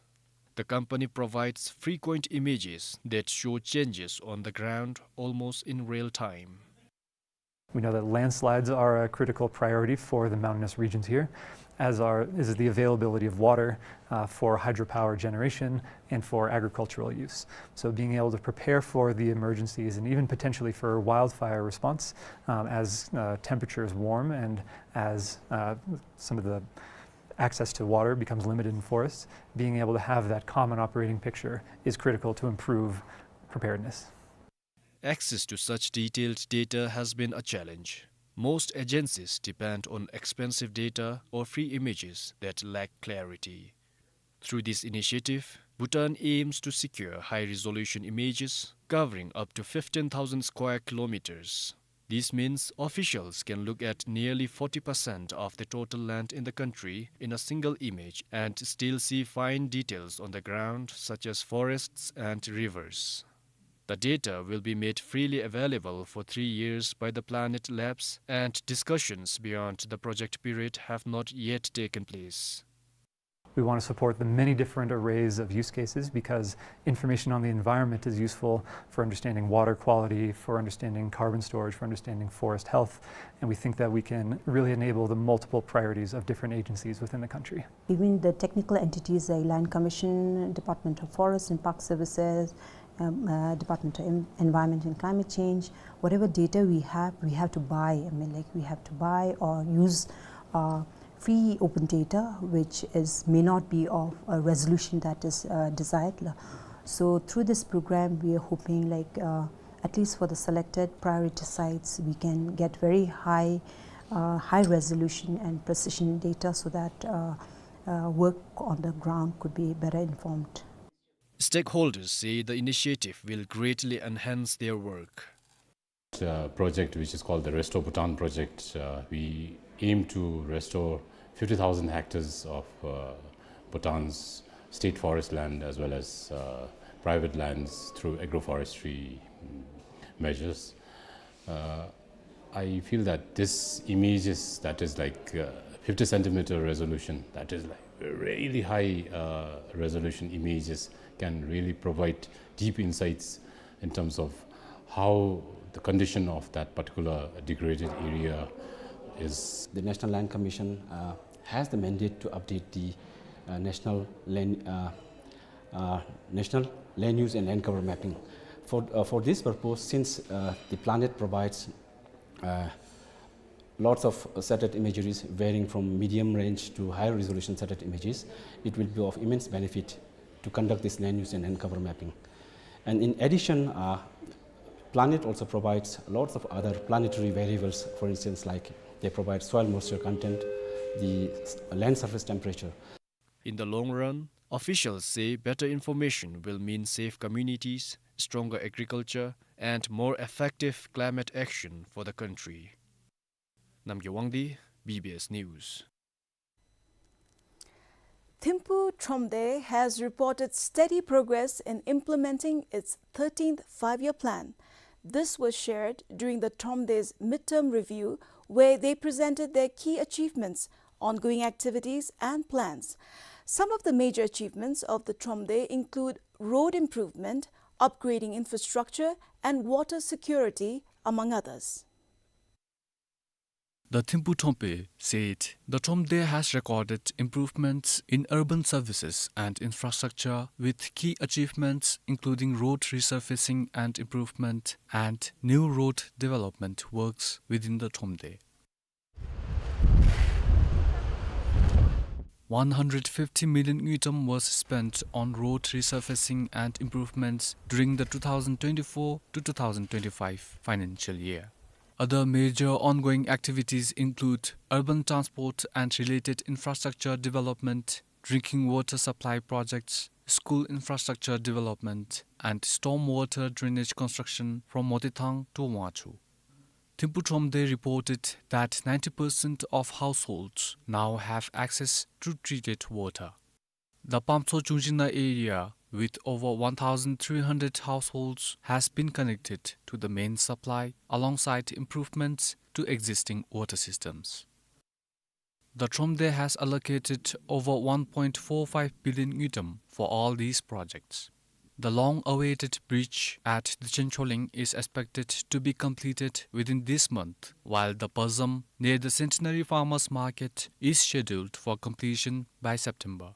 The company provides frequent images that show changes on the ground almost in real time. We know that landslides are a critical priority for the mountainous regions here. as are, is the availability of water, uh, for hydropower generation and for agricultural use. So being able to prepare for the emergencies and even potentially for wildfire response, um, as, uh, temperatures warm and as, uh, some of the access to water becomes limited in forests, being able to have that common operating picture is critical to improve preparedness. Access to such detailed data has been a challenge. Most agencies depend on expensive data or free images that lack clarity. Through this initiative, Bhutan aims to secure high-resolution images covering up to fifteen thousand square kilometers. This means officials can look at nearly forty percent of the total land in the country in a single image and still see fine details on the ground, such as forests and rivers. The data will be made freely available for three years by the Planet Labs, and discussions beyond the project period have not yet taken place. We want to support the many different arrays of use cases because information on the environment is useful for understanding water quality, for understanding carbon storage, for understanding forest health, and we think that we can really enable the multiple priorities of different agencies within the country. Even the technical entities like Land Commission, Department of Forest and Park Services, um, uh, Department of En-, Environment and Climate Change, whatever data we have, we have to buy. I mean, like, we have to buy or use, uh, free open data, which is, may not be of a resolution that is, uh, desired. So through this program, we are hoping, like, uh, at least for the selected priority sites, we can get very high, uh, high resolution and precision data so that, uh, uh, work on the ground could be better informed. Stakeholders say the initiative will greatly enhance their work. Uh, project which is called the Restore Bhutan project. Uh, we aim to restore fifty thousand hectares of, uh, Bhutan's state forest land as well as, uh, private lands through agroforestry, mm, measures. Uh, I feel that this images that is like, uh, fifty centimeter resolution, that is like really high, uh, resolution images can really provide deep insights in terms of how the condition of that particular degraded area is. The National Land Commission, uh, has the mandate to update the, uh, national land, uh, uh, national land use and land cover mapping. For, uh, for this purpose, since, uh, the Planet provides, uh, lots of satellite imageries varying from medium range to high resolution satellite images, it will be of immense benefit to conduct this land use and land cover mapping. And in addition, uh, Planet also provides lots of other planetary variables, for instance, like, they provide soil moisture content, the s-, land surface temperature. In the long run, officials say better information will mean safe communities, stronger agriculture, and more effective climate action for the country. Namgay Wangdi, B B S News. Thimphu Thromde has reported steady progress in implementing its thirteenth Five-Year Plan. This was shared during the Thromde's midterm review, where they presented their key achievements, ongoing activities and plans. Some of the major achievements of the Thromde include road improvement, upgrading infrastructure, and water security, among others. The Thimphu Thromde said the Thromde has recorded improvements in urban services and infrastructure, with key achievements including road resurfacing and improvement and new road development works within the Thromde. One hundred fifty million ngultrum was spent on road resurfacing and improvements during the two thousand twenty-four to two thousand twenty-five financial year. Other major ongoing activities include urban transport and related infrastructure development, drinking water supply projects, school infrastructure development, and stormwater drainage construction from Motithang to Wangchhu. Thimphu Thromde reported that ninety percent of households now have access to treated water. The Pamtso Chungjina area, with over one thousand three hundred households, has been connected to the main supply alongside improvements to existing water systems. The Thromde has allocated over one point four five billion ngultrum for all these projects. The long-awaited bridge at Dichen Choling is expected to be completed within this month, while the Pazam near the Centenary Farmers Market is scheduled for completion by September.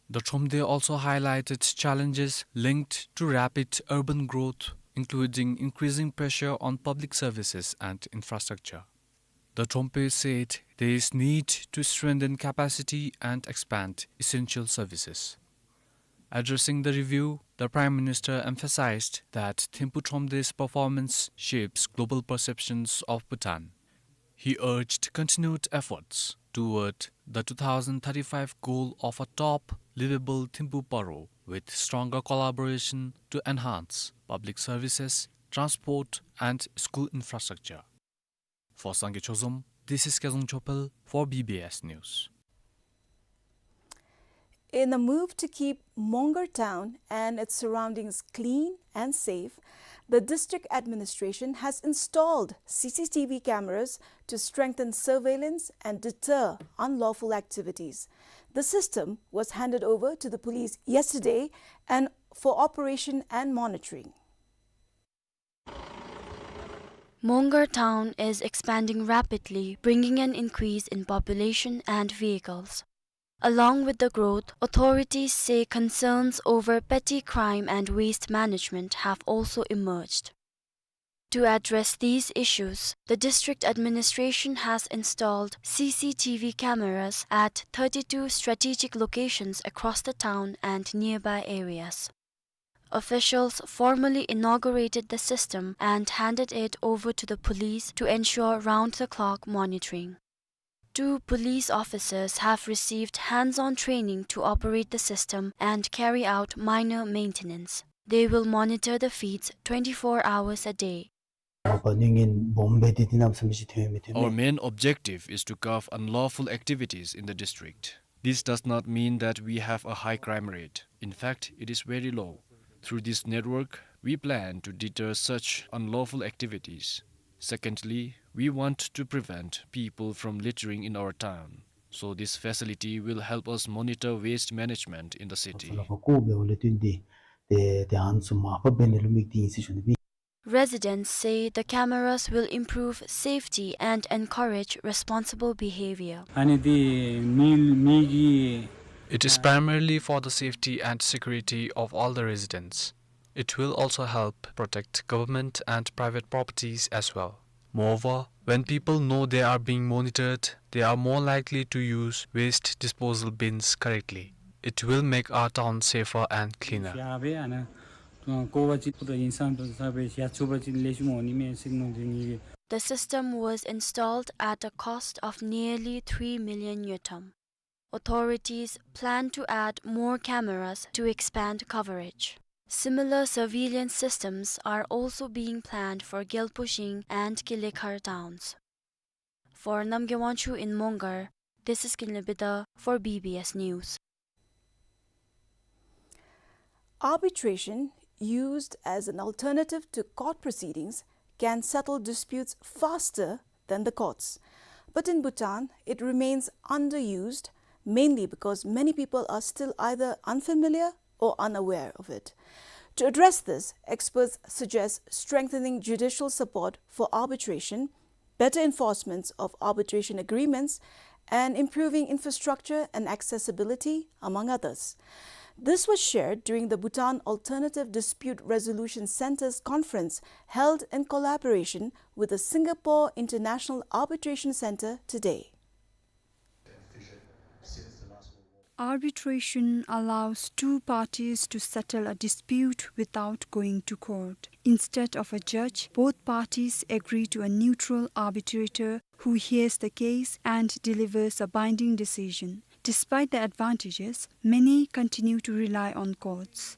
The Thromde also highlighted challenges linked to rapid urban growth, including increasing pressure on public services and infrastructure. The Thromde said there is need to strengthen capacity and expand essential services. Addressing the review, the Prime Minister emphasized that Thimphu Thromde's performance shapes global perceptions of Bhutan. He urged continued efforts toward the two thousand thirty-five goal of a top livable Thimphu Paro, with stronger collaboration to enhance public services, transport, and school infrastructure. For Sangay Chozom, this is Kezang Chopel for B B S News. In a move to keep Mongar town and its surroundings clean and safe, the district administration has installed C C T V cameras to strengthen surveillance and deter unlawful activities. The system was handed over to the police yesterday and for operation and monitoring. Mongar town is expanding rapidly, bringing an increase in population and vehicles. Along with the growth, authorities say concerns over petty crime and waste management have also emerged. To address these issues, the district administration has installed C C T V cameras at thirty-two strategic locations across the town and nearby areas. Officials formally inaugurated the system and handed it over to the police to ensure round-the-clock monitoring. Two police officers have received hands-on training to operate the system and carry out minor maintenance. They will monitor the feeds twenty-four hours a day. Our main objective is to curb unlawful activities in the district. This does not mean that we have a high crime rate. In fact, it is very low. Through this network, we plan to deter such unlawful activities. Secondly, we want to prevent people from littering in our town. So this facility will help us monitor waste management in the city. Residents say the cameras will improve safety and encourage responsible behavior. It is primarily for the safety and security of all the residents. It will also help protect government and private properties as well. Moreover, when people know they are being monitored, they are more likely to use waste disposal bins correctly. It will make our town safer and cleaner. The system was installed at a cost of nearly three million ngultrum. Authorities plan to add more cameras to expand coverage. Similar surveillance systems are also being planned for Gyalpushing and Kilekhar towns. For Namgay Wangchuk in Mongar, this is Kinley Bida for B B S News. Arbitration, used as an alternative to court proceedings, can settle disputes faster than the courts. But in Bhutan, it remains underused, mainly because many people are still either unfamiliar or unaware of it. To address this, experts suggest strengthening judicial support for arbitration, better enforcement of arbitration agreements, and improving infrastructure and accessibility, among others. This was shared during the Bhutan Alternative Dispute Resolution Center's conference, held in collaboration with the Singapore International Arbitration Center today. Arbitration allows two parties to settle a dispute without going to court. Instead of a judge, both parties agree to a neutral arbitrator who hears the case and delivers a binding decision. Despite the advantages, many continue to rely on courts.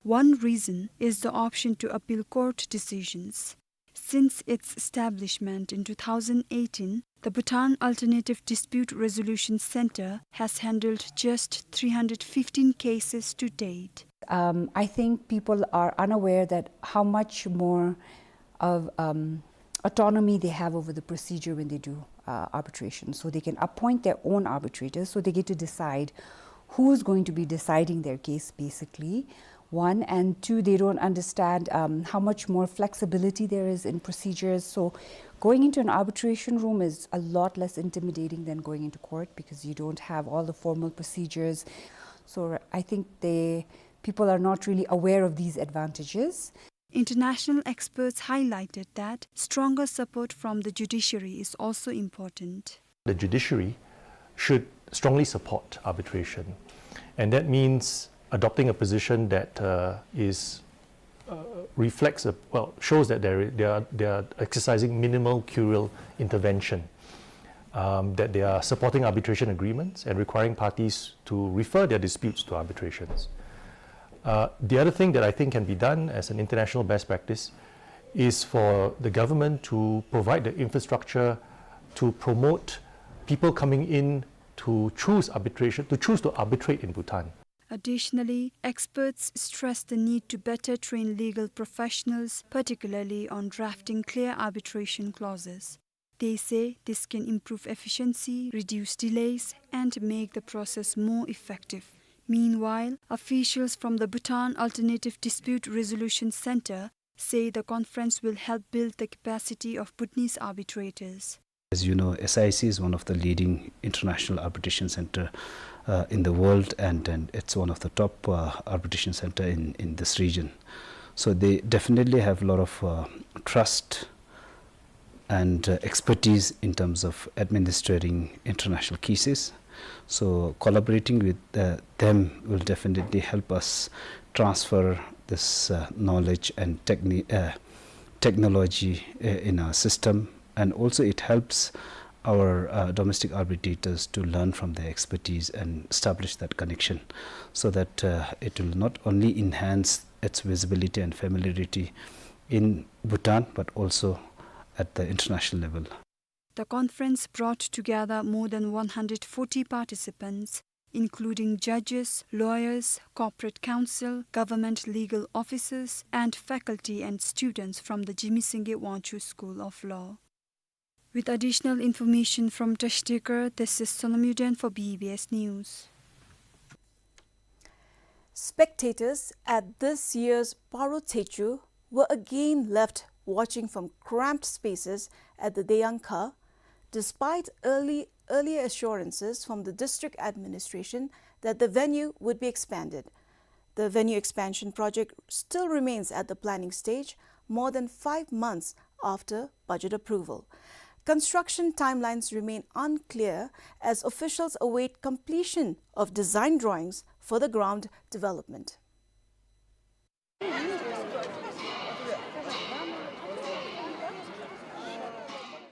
One reason is the option to appeal court decisions. Since its establishment in two thousand eighteen, the Bhutan Alternative Dispute Resolution Center has handled just three hundred fifteen cases to date. Um, I think people are unaware that how much more of, um, autonomy they have over the procedure when they do, uh, arbitration. So they can appoint their own arbitrators, so they get to decide who's going to be deciding their case, basically, One, and two, they don't understand, um, how much more flexibility there is in procedures. So going into an arbitration room is a lot less intimidating than going into court because you don't have all the formal procedures. So I think they, people are not really aware of these advantages. International experts highlighted that stronger support from the judiciary is also important. The judiciary should strongly support arbitration, and that means adopting a position that, uh, is, uh, reflects, a, well, shows that they're, they are, they are exercising minimal curial intervention, um, that they are supporting arbitration agreements and requiring parties to refer their disputes to arbitrations. Uh, the other thing that I think can be done as an international best practice is for the government to provide the infrastructure to promote people coming in to choose arbitration, to choose to arbitrate in Bhutan. Additionally, experts stress the need to better train legal professionals, particularly on drafting clear arbitration clauses. They say this can improve efficiency, reduce delays, and make the process more effective. Meanwhile, officials from the Bhutan Alternative Dispute Resolution Center say the conference will help build the capacity of Bhutanese arbitrators. As you know, S I C is one of the leading international arbitration center, uh, in the world, and, and it's one of the top, uh, arbitration center in, in this region. So they definitely have a lot of, uh, trust and, uh, expertise in terms of administering international cases. So collaborating with, uh, them will definitely help us transfer this, uh, knowledge and techni-, uh, technology, uh, in our system. And also it helps our, uh, domestic arbitrators to learn from their expertise and establish that connection, so that, uh, it will not only enhance its visibility and familiarity in Bhutan, but also at the international level. The conference brought together more than one hundred forty participants, including judges, lawyers, corporate counsel, government legal officers, and faculty and students from the Jigme Singye Wangchuck School of Law. With additional information from Trashti Garh, this is Sonam Yuden for B B S News. Spectators at this year's Paro Tshechu were again left watching from cramped spaces at the Deyangkha, despite early, earlier assurances from the district administration that the venue would be expanded. The venue expansion project still remains at the planning stage, more than five months after budget approval. Construction timelines remain unclear as officials await completion of design drawings for the ground development.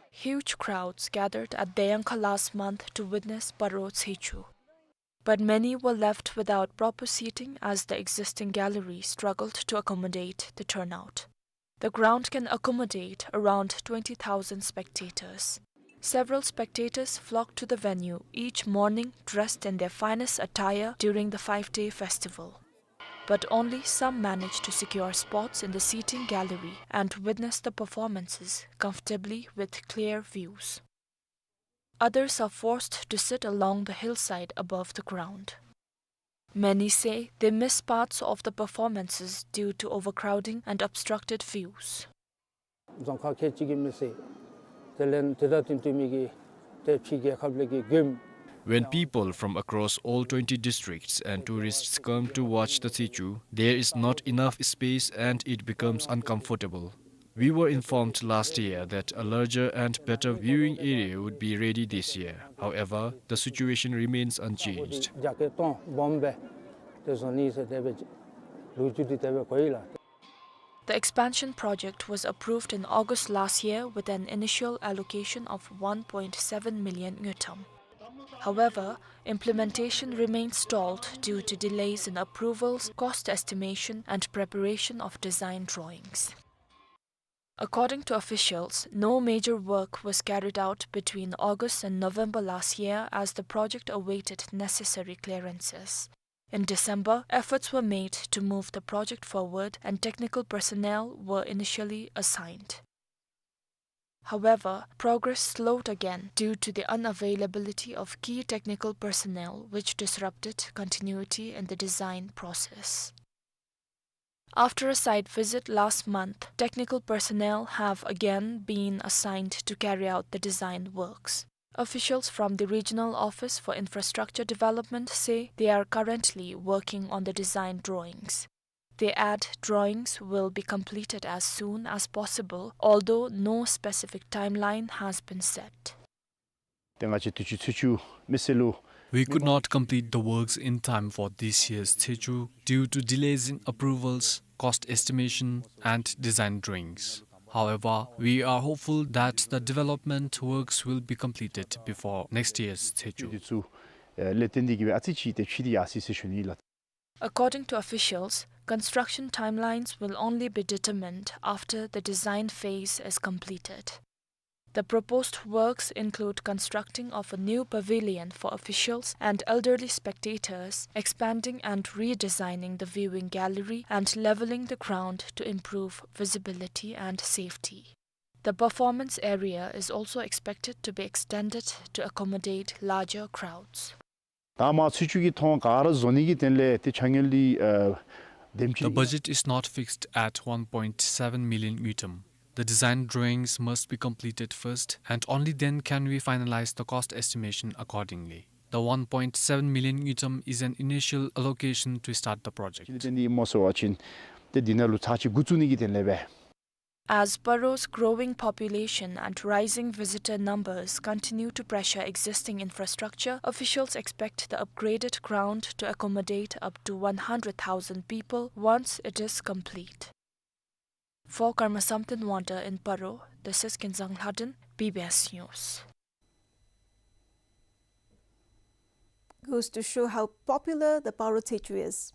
Huge crowds gathered at Deyangkha last month to witness Paro Tshechu. But many were left without proper seating as the existing gallery struggled to accommodate the turnout. The ground can accommodate around twenty thousand spectators. Several spectators flocked to the venue each morning dressed in their finest attire during the five-day festival. But only some managed to secure spots in the seating gallery and witness the performances comfortably with clear views. Others are forced to sit along the hillside above the ground. Many say they miss parts of the performances due to overcrowding and obstructed views. རྫོང་ཁག་ཁལ་གཅིག་གི་མི་སེར་དེ་ལས་དེ་དང་བསྟུན་ཏེ་མི་གི་ཏེ་ཕྱི་རྒྱལ་ཁབ་ལས་ཀྱི་མགྱོནམ། When people from across all twenty districts and tourists come to watch the Tshechu, there is not enough space and it becomes uncomfortable. We were informed last year that a larger and better viewing area would be ready this year. However, the situation remains unchanged. རྒྱ་སྐྱེད་གཏོང་སྦོམ་སྦེ་ཏེ་བཟོ་ནི་ཟེར་དེ་སྦེ་ལོ་རྒྱུས་འདི་དེ་སྦེ་གོ་ཡི་ལགས། The expansion project was approved in August last year with an initial allocation of one point seven million ngultrum. However, implementation remains stalled due to delays in approvals, cost estimation, and preparation of design drawings. According to officials, no major work was carried out between August and November last year as the project awaited necessary clearances. In December, efforts were made to move the project forward and technical personnel were initially assigned. However, progress slowed again due to the unavailability of key technical personnel, which disrupted continuity in the design process. After a site visit last month, technical personnel have again been assigned to carry out the design works. Officials from the Regional Office for Infrastructure Development say they are currently working on the design drawings. They add drawings will be completed as soon as possible, although no specific timeline has been set. ཏེ་ང་བཅས་དུས་ཅི་ཚེས་བཅུ་མེ་སེར་ལུ། We could not complete the works in time for this year's Tshechu due to delays in approvals, cost estimation, and design drawings. However, we are hopeful that the development works will be completed before next year's Tshechu. དུས་ཚོད་ལས་བརྟེན་ཏེ་གིས་སྦེ་ཨ་ཙི་ཅིག་ཏེ་ཕྱིས་ཏེ་ཡར་སོ་ཡི་ཟེར་ཞུ་ནི་ལགས། According to officials, construction timelines will only be determined after the design phase is completed. The proposed works include constructing of a new pavilion for officials and elderly spectators, expanding and redesigning the viewing gallery, and leveling the ground to improve visibility and safety. The performance area is also expected to be extended to accommodate larger crowds. ད་མ་ཚེས་བཅུ་གི་ཐོག་ག་ར་བཟོ་ནི་གི་དོན་ལས་ཏེ་ཆ་ངལ་འདི་ཨ་དེམ་ཅིག The budget is not fixed at one point seven million ngultrum. The design drawings must be completed first, and only then can we finalize the cost estimation accordingly. The one point seven million ngultrum is an initial allocation to start the project. ཅི་ནི་དེ་འདི་མོ་སོ་བ་ཅིན་ཏེ་འདི་ནང་ལུ་ཚར་ཅིག་འགོ་བཙུགས་ནི་གི་དོན་ལས་སྦེ། As Paro's growing population and rising visitor numbers continue to pressure existing infrastructure, officials expect the upgraded ground to accommodate up to one hundred thousand people once it is complete. For Karma Samten Wangda in Paro, this is Kinzang Lhaden, B B S News. Goes to show how popular the Paro Tshechu is.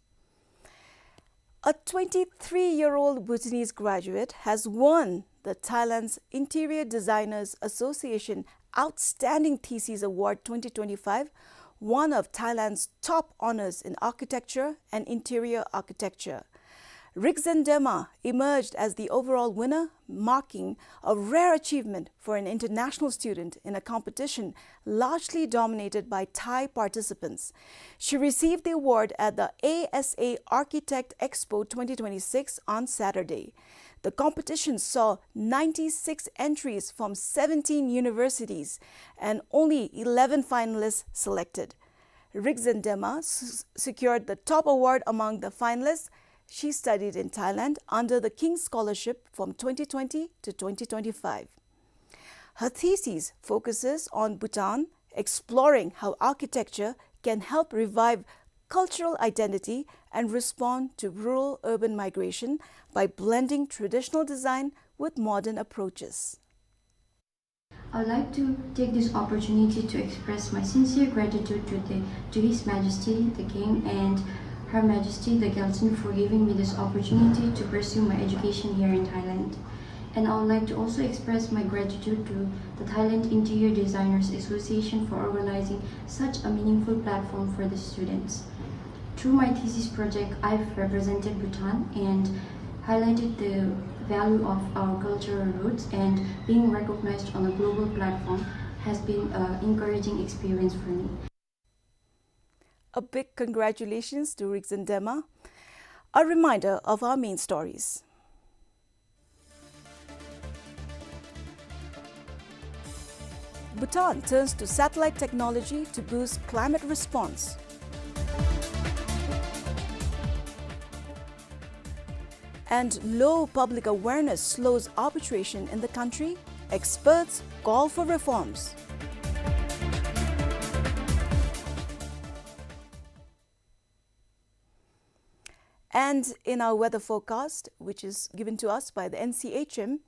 A twenty-three-year-old Bhutanese graduate has won the Thailand's Interior Designers Association Outstanding Thesis Award twenty twenty-five, one of Thailand's top honors in architecture and interior architecture. Rigzin Dema emerged as the overall winner, marking a rare achievement for an international student in a competition largely dominated by Thai participants. She received the award at the A S A Architect Expo twenty twenty-six on Saturday. The competition saw ninety-six entries from seventeen universities and only eleven finalists selected. Rigzin Dema s-, secured the top award among the finalists. She studied in Thailand under the King's Scholarship from twenty twenty to twenty twenty-five. Her thesis focuses on Bhutan, exploring how architecture can help revive cultural identity and respond to rural-urban migration by blending traditional design with modern approaches. I would like to take this opportunity to express my sincere gratitude to the, to His Majesty the King and Her Majesty the Gyaltsuen for giving me this opportunity to pursue my education here in Thailand. And I would like to also express my gratitude to the Thailand Interior Designers Association for organizing such a meaningful platform for the students. Through my thesis project, I've represented Bhutan and highlighted the value of our cultural roots, and being recognized on a global platform has been an encouraging experience for me. A big congratulations to Rigzin Dema. A reminder of our main stories. Bhutan turns to satellite technology to boost climate response. And low public awareness slows arbitration in the country. Experts call for reforms. And in our weather forecast, which is given to us by the N C H M,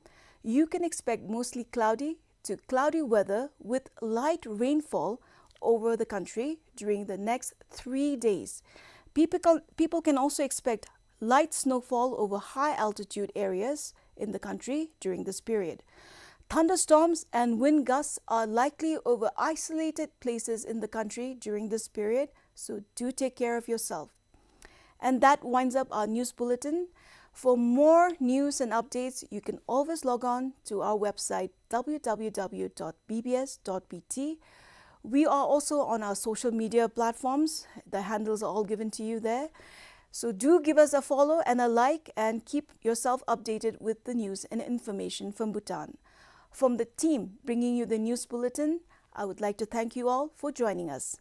you can expect mostly cloudy to cloudy weather with light rainfall over the country during the next three days. People can, people can also expect light snowfall over high altitude areas in the country during this period. Thunderstorms and wind gusts are likely over isolated places in the country during this period, so do take care of yourself. And that winds up our news bulletin. For more news and updates, you can always log on to our website, W W W dot B B S dot B T. We are also on our social media platforms. The handles are all given to you there. So do give us a follow and a like and keep yourself updated with the news and information from Bhutan. From the team bringing you the news bulletin, I would like to thank you all for joining us.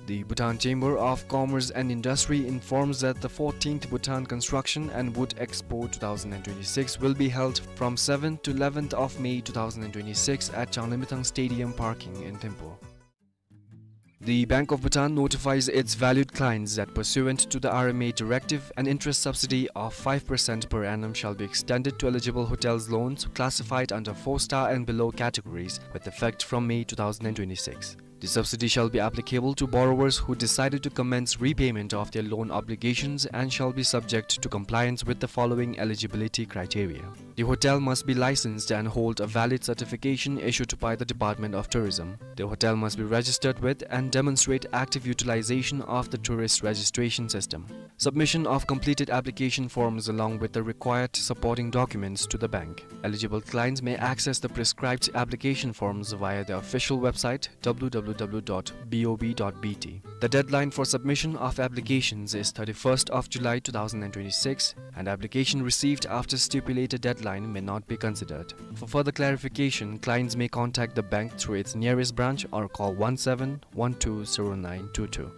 The Bhutan Chamber of Commerce and Industry informs that the fourteenth Bhutan Construction and Wood Expo two thousand and twenty-six will be held from seventh to eleventh of May two thousand and twenty-six at Changlimithang Stadium parking in Thimphu. The Bank of Bhutan notifies its valued clients that pursuant to the R M A directive, an interest subsidy of five percent per annum shall be extended to eligible hotels loans classified under four star and below categories with effect from May two thousand and twenty-six. The subsidy shall be applicable to borrowers who decided to commence repayment of their loan obligations and shall be subject to compliance with the following eligibility criteria. The hotel must be licensed and hold a valid certification issued by the Department of Tourism. The hotel must be registered with and demonstrate active utilization of the tourist registration system. Submission of completed application forms along with the required supporting documents to the bank. Eligible clients may access the prescribed application forms via the official website, W W W dot B O B dot B T. The deadline for submission of applications is thirty-first of July two thousand and twenty-six, and application received after stipulated deadline may not be considered. For further clarification, clients may contact the bank through its nearest branch or call one seven one two zero nine two two.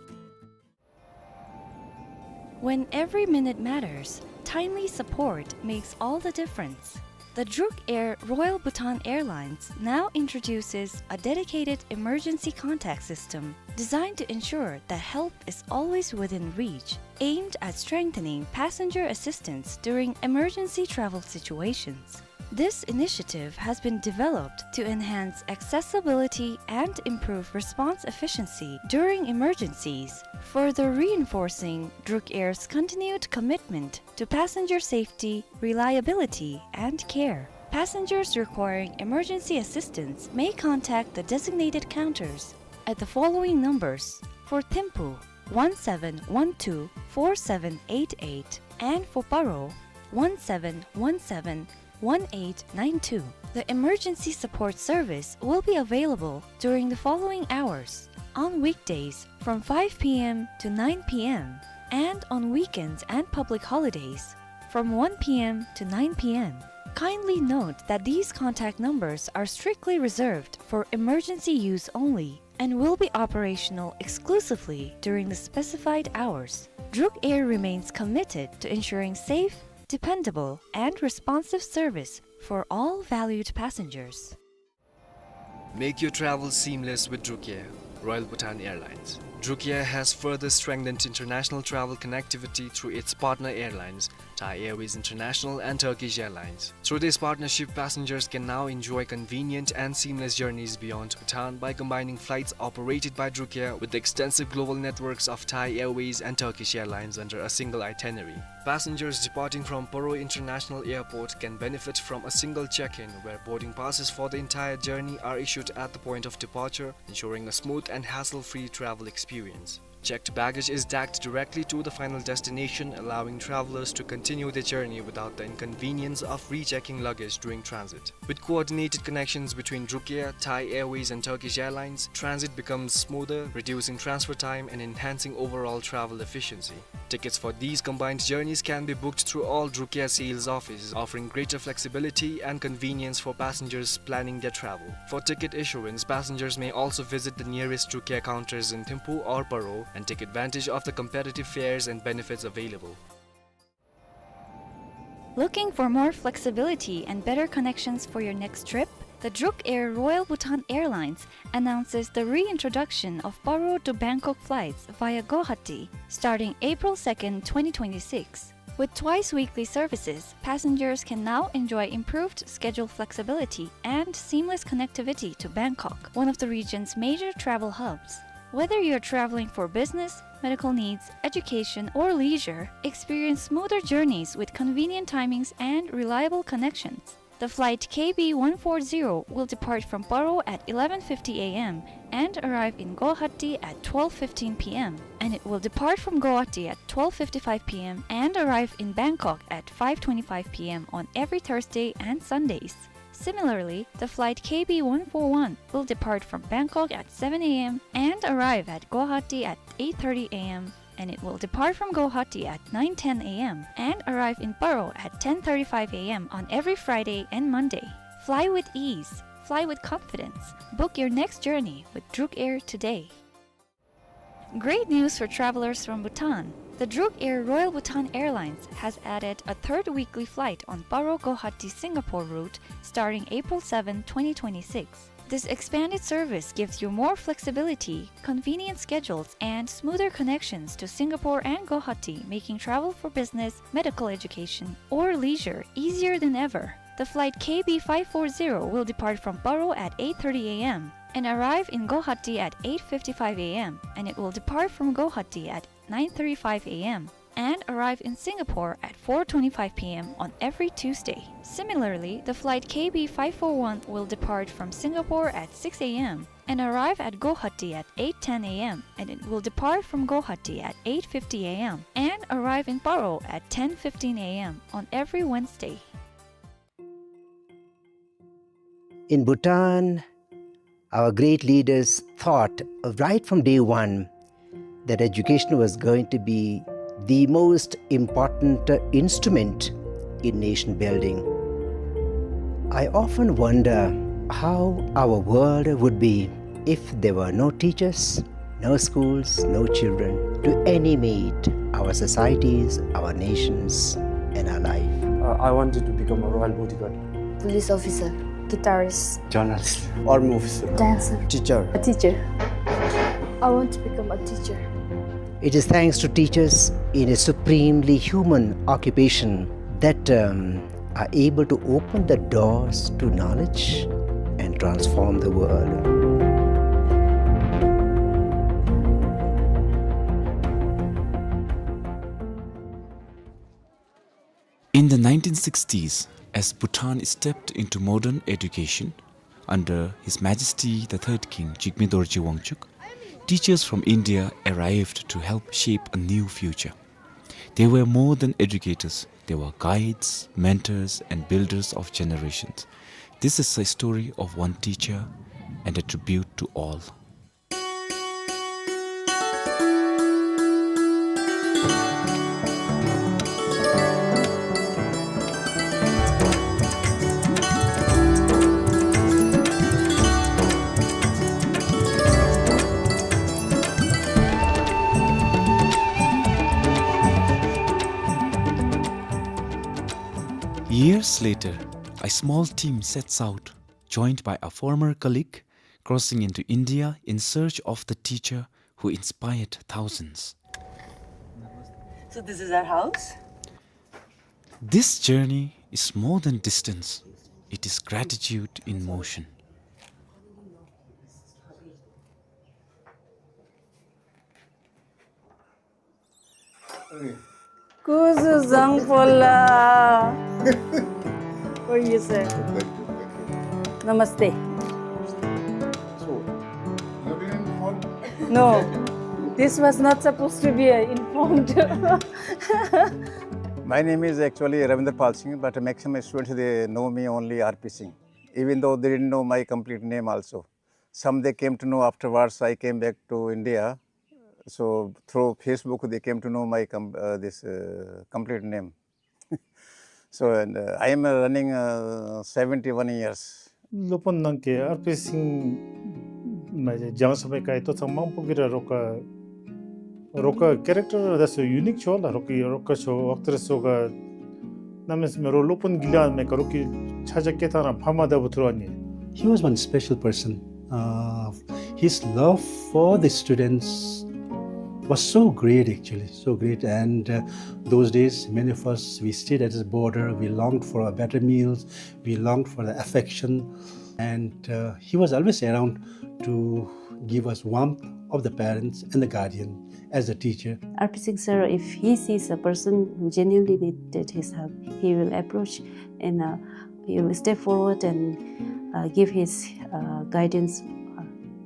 When every minute matters, timely support makes all the difference. The Druk Air Royal Bhutan Airlines now introduces a dedicated emergency contact system designed to ensure that help is always within reach, aimed at strengthening passenger assistance during emergency travel situations. This initiative has been developed to enhance accessibility and improve response efficiency during emergencies, further reinforcing Druk Air's continued commitment to passenger safety, reliability, and care. Passengers requiring emergency assistance may contact the designated counters at the following numbers. For Thimphu, one seven one two four seven eight eight, and for Paro, one seven one seven one eight nine two. The emergency support service will be available during the following hours: on weekdays from five P M to nine P M, and on weekends and public holidays from one P M to nine P M. Kindly note that these contact numbers are strictly reserved for emergency use only and will be operational exclusively during the specified hours. Druk Air remains committed to ensuring safe, dependable, and responsive service for all valued passengers. Make your travel seamless with Druk Air, Royal Bhutan Airlines. Druk Air has further strengthened international travel connectivity through its partner airlines, Thai Airways International and Turkish Airlines. Through this partnership, passengers can now enjoy convenient and seamless journeys beyond Bhutan by combining flights operated by Druk Air with the extensive global networks of Thai Airways and Turkish Airlines under a single itinerary. Passengers departing from Paro International Airport can benefit from a single check-in, where boarding passes for the entire journey are issued at the point of departure, ensuring a smooth and hassle-free travel experience. Checked baggage is tagged directly to the final destination, allowing travelers to continue their journey without the inconvenience of rechecking luggage during transit. With coordinated connections between Druk Air, Thai Airways, and Turkish Airlines, transit becomes smoother, reducing transfer time and enhancing overall travel efficiency. Tickets for these combined journeys can be booked through all Druk Air sales offices, offering greater flexibility and convenience for passengers planning their travel. For ticket issuance, passengers may also visit the nearest Druk Air counters in Thimphu or Paro and take advantage of the competitive fares and benefits available. Looking for more flexibility and better connections for your next trip? The Druk Air Royal Bhutan Airlines announces the reintroduction of Paro to Bangkok flights via Guwahati starting April second, twenty twenty-six. With twice weekly services, passengers can now enjoy improved schedule flexibility and seamless connectivity to Bangkok, one of the region's major travel hubs. Whether you're traveling for business, medical needs, education, or leisure, experience smoother journeys with convenient timings and reliable connections. The flight K B one four zero will depart from Paro at eleven fifty A M and arrive in Guwahati at twelve fifteen P M, and it will depart from Guwahati at twelve fifty-five P M and arrive in Bangkok at five twenty-five P M on every Thursday and Sundays. Similarly, the flight K B one four one will depart from Bangkok at seven A M and arrive at Guwahati at eight thirty A M, and it will depart from Guwahati at nine ten A M and arrive in Paro at ten thirty-five A M on every Friday and Monday. Fly with ease. Fly with confidence. Book your next journey with Druk Air today. Great news for travelers from Bhutan. The Druk Air Royal Bhutan Airlines has added a third weekly flight on Paro Guwahati Singapore route starting April seventh, twenty twenty-six. This expanded service gives you more flexibility, convenient schedules, and smoother connections to Singapore and Guwahati, making travel for business, medical, education, or leisure easier than ever. The flight K B five four zero will depart from Paro at eight thirty A M and arrive in Guwahati at eight fifty-five A M, and it will depart from Guwahati at nine thirty-five A M and arrive in Singapore at four twenty-five P M on every Tuesday. Similarly, the flight K B five four one will depart from Singapore at six A M and arrive at Guwahati at eight ten A M, and it will depart from Guwahati at eight fifty A M and arrive in Paro at ten fifteen A M on every Wednesday. In Bhutan, our great leaders thought right from day one that education was going to be the most important instrument in nation building. I often wonder how our world would be if there were no teachers, no schools, no children to animate our societies, our nations, and our life. Uh, I wanted to become a royal bodyguard. Police officer. Guitarist. Journalist. Army officer. Dancer. Teacher. A teacher. I want to become a teacher. It is thanks to teachers in a supremely human occupation that, um, are able to open the doors to knowledge and transform the world. In the nineteen sixties, as Bhutan stepped into modern education under His Majesty the Third King Jigme Dorji Wangchuck, teachers from India arrived to help shape a new future. They were more than educators, they were guides, mentors, and builders of generations. This is a story of one teacher and a tribute to all. Years later, a small team sets out, joined by a former colleague, crossing into India in search of the teacher who inspired thousands. So this is our house. This journey is more than distance. It is gratitude in motion. Kuzu zangpola. Oh, yes, sir. Namaste. So, you didn't fall? No. This was not supposed to be uh, informed. My name is actually Ravindra Pal Singh, but maximum students, they know me only R P Singh. Even though they didn't know my complete name also. Some they came to know afterwards. I came back to India. So through Facebook, they came to know my com- uh, this uh, complete name. So and uh, I am uh, running uh, seventy-one years. སློབ་དཔོན་ནང་གི་ཨར་པི་སིང་མ་སྦྱང་ས་མེད་ཀ་ཡི་ཏོ་ཚང་མང་པོ་གི་ར་རོགས་ཀ་རོགས་ཀ་ཀེ་རེག་ཊར་ར་དེ་སོ་ཡུ་ནིཀ་ཆོ་ལ། རོགས་ཀྱི་རོགས་ཀ་ཆོ་ཝག་ཏེ་རེ་སོ་ག་གནམ་མེད་ས་མེད་རོགས་སློབ་དཔོན་གི་ལ་མེད་ཀ་རོགས་ཀྱི་ཆ་ཆ་སྐད་ཐང་ར་ཕ་མ་ལྟ་བུ་ཐུར་བ་ནི། He was one special person. Uh, his love for the students was so great, actually, so great. And uh, those days, many of us, we stayed at his border. We longed for our better meals. We longed for the affection. And uh, he was always around to give us warmth of the parents and the guardian as a teacher. R P Singh sir, if he sees a person who genuinely needed his help, he will approach and uh, he will step forward and uh, give his uh, guidance uh,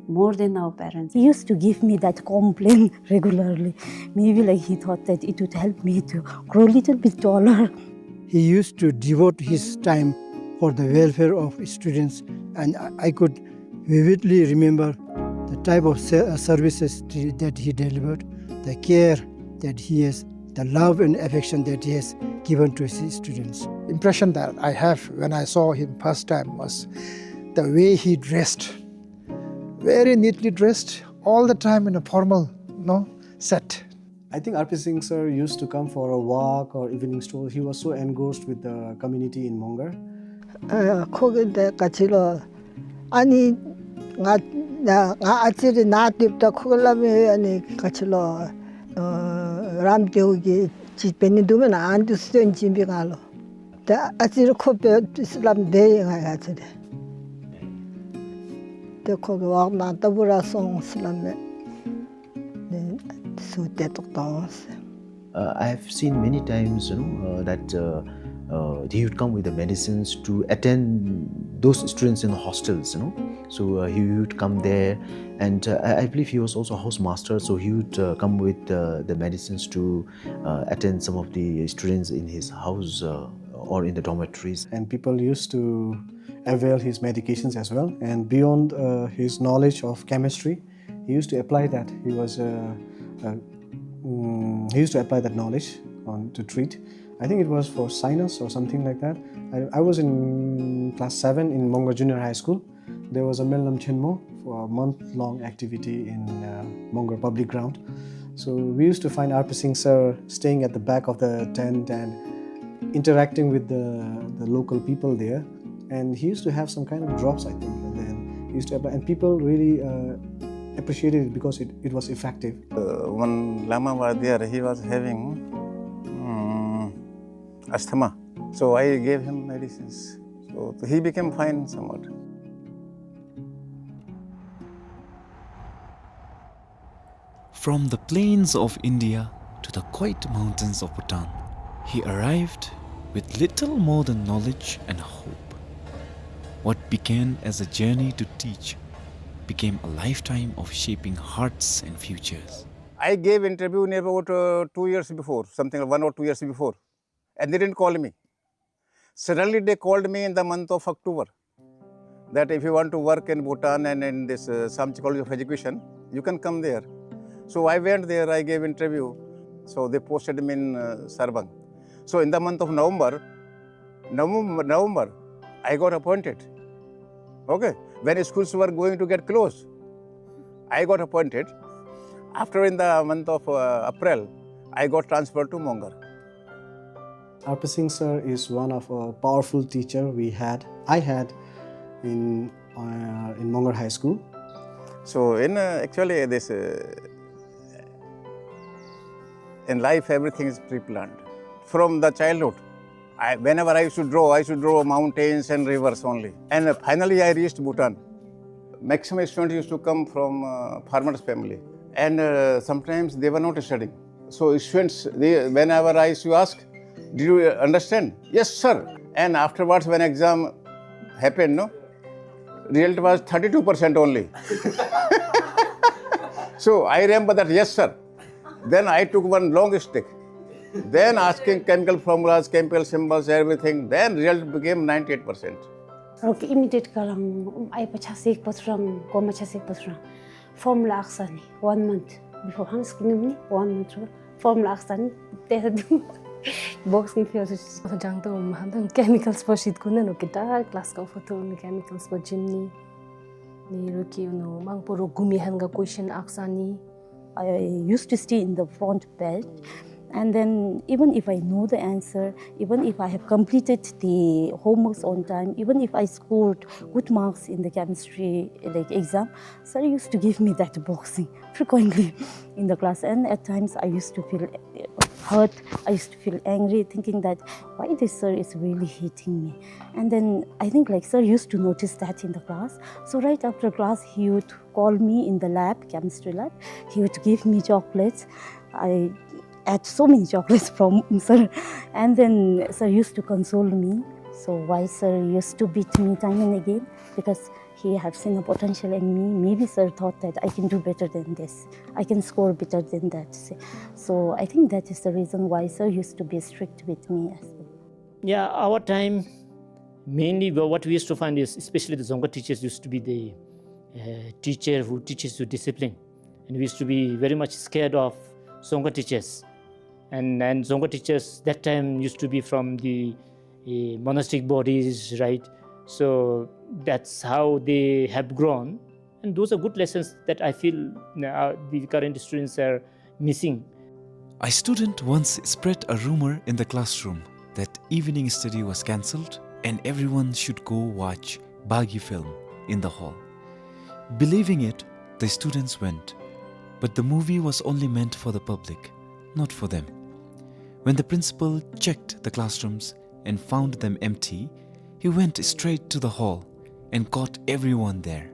more than our parents. He used to give me that complaint regularly. Maybe like he thought that it would help me to grow a little bit taller. He used to devote his time for the welfare of students, and I, I could vividly remember the type of se- uh, services t- that he delivered, the care that he has, the love and affection that he has given to his students. Impression that I have when I saw him first time was the way he dressed, very neatly dressed, all the time in a formal, no, set. I think R P Singh sir used to come for a walk or evening stroll. He was so engrossed with the community in Mongar. ཨ་ཁོ་གིས་ཏེ་ག་ཅི་ལོ། ཨ་ནི་ང་ང་ཨ་ཙི་རེ་ནཱ་སྡོདཔ་ད་ཁོ་གིས་སླབ་མི་ཨ་ནི་ག་ཅི་ལོ། ཨ་རམ་དེའུ་གི་ཅིག་འབད་ནི་འདུག་མེན་ན། ཨ་ནི་འདི་སྟོན་བྱིན་པའི་ང་ལུ། ཏེ་ཨ་ཙི་རེ་ཁོ་འབད་སླབ་འབད་ཡི་ང་ཨ་ཙི་རེ། ཏེ་ཁོ་གིས་ཝག་ནང་ལྟ་བུ་ར་སོང་སླབ་མས། ནི་སུ་ཏེ་ཏོག་ཏོ་ཟེར། Uh, I have seen many times, you know, uh, that uh, uh, he would come with the medicines to attend those students in the hostels, you know. So uh, he would come there, and uh, I, I believe he was also a housemaster, so he would uh, come with uh, the medicines to uh, attend some of the students in his house uh, or in the dormitories. And people used to avail his medications as well. And beyond uh, his knowledge of chemistry, he used to apply that. He was, uh, uh, mm, he used to apply that knowledge on to treat. I think it was for sinus or something like that. I, I was in class seven in Mongar Junior High School. There was a Melnam Chenmo for a month-long activity in uh, Mongar Public Ground. So we used to find R P Singh sir staying at the back of the tent and interacting with the, the local people there. And he used to have some kind of drops, I think. And then he used to apply, and people really uh, appreciated it because it, it was effective. Uh, one lama was there, he was having um, asthma. So I gave him medicines. So he became fine somewhat. From the plains of India to the quiet mountains of Bhutan, he arrived with little more than knowledge and hope. What began as a journey to teach became a lifetime of shaping hearts and futures. I gave interview near about uh, two years before, something like one or two years before, and they didn't call me. Suddenly they called me in the month of October that if you want to work in Bhutan and in this uh, Samtse College of Education, you can come there. So I went there, I gave interview. So they posted me in uh, Sarbang. So in the month of November, November, November, I got appointed. Okay, when schools were going to get closed, I got appointed. After, in the month of uh, April, I got transferred to Mongar. R P Singh sir is one of a powerful teacher we had, I had in uh, in Mongar High School. So in uh, actually this uh, in life everything is pre-planned. From the childhood, I, whenever I used to draw, I used to draw mountains and rivers only. And uh, finally I reached Bhutan. Maximum students used to come from uh, farmers family, and uh, sometimes they were not studying. So students, they, whenever I used to ask, "Did you understand?" "Yes, sir." And afterwards, when exam happened, no, result was thirty-two percent only. So I remember that, yes, sir. Then I took one long stick. Then asking chemical formulas, chemical symbols, everything. Then result became ninety-eight percent. Okay, immediate kalang, um, ai pa chasik potram, koma chasik potram. Formula aksani, one month before hang screen ni, one month before formula aksani, te du box ni fios. Jang to, um, handang chemicals po shit kuna no kita class ka photo ni chemicals po gym ni. Ni roki no, mang po ro gumi hanga question aksani. I used to stay in the front bench, and then even if I know the answer, even if I have completed the homeworks on time, even if I scored good marks in the chemistry, like, exam, sir used to give me that boxing frequently in the class, and at times I used to feel hurt, I used to feel angry, thinking that why this sir is really hating me. And then I think, like, sir used to notice that in the class. So right after class, he would call me in the lab, chemistry lab. He would give me chocolates. I ate so many chocolates from sir. And then sir used to console me. So why sir used to beat me time and again? Because he have seen a potential in me. Maybe sir thought that I can do better than this. I can score better than that. So I think that is the reason why sir used to be strict with me as well. Yeah, our time, mainly wha-, what we used to find is, especially the Dzongkha teachers used to be the, uh, teacher who teaches you discipline. And we used to be very much scared of Dzongkha teachers. And, and Dzongkha teachers that time used to be from the, uh, monastic bodies, right? So that's how they have grown. And those are good lessons that I feel, uh, the current students are missing. A student once spread a rumor in the classroom that evening study was cancelled and everyone should go watch Baghi film in the hall. Believing it, the students went. But the movie was only meant for the public, not for them. When the principal checked the classrooms and found them empty, he went straight to the hall and got everyone there.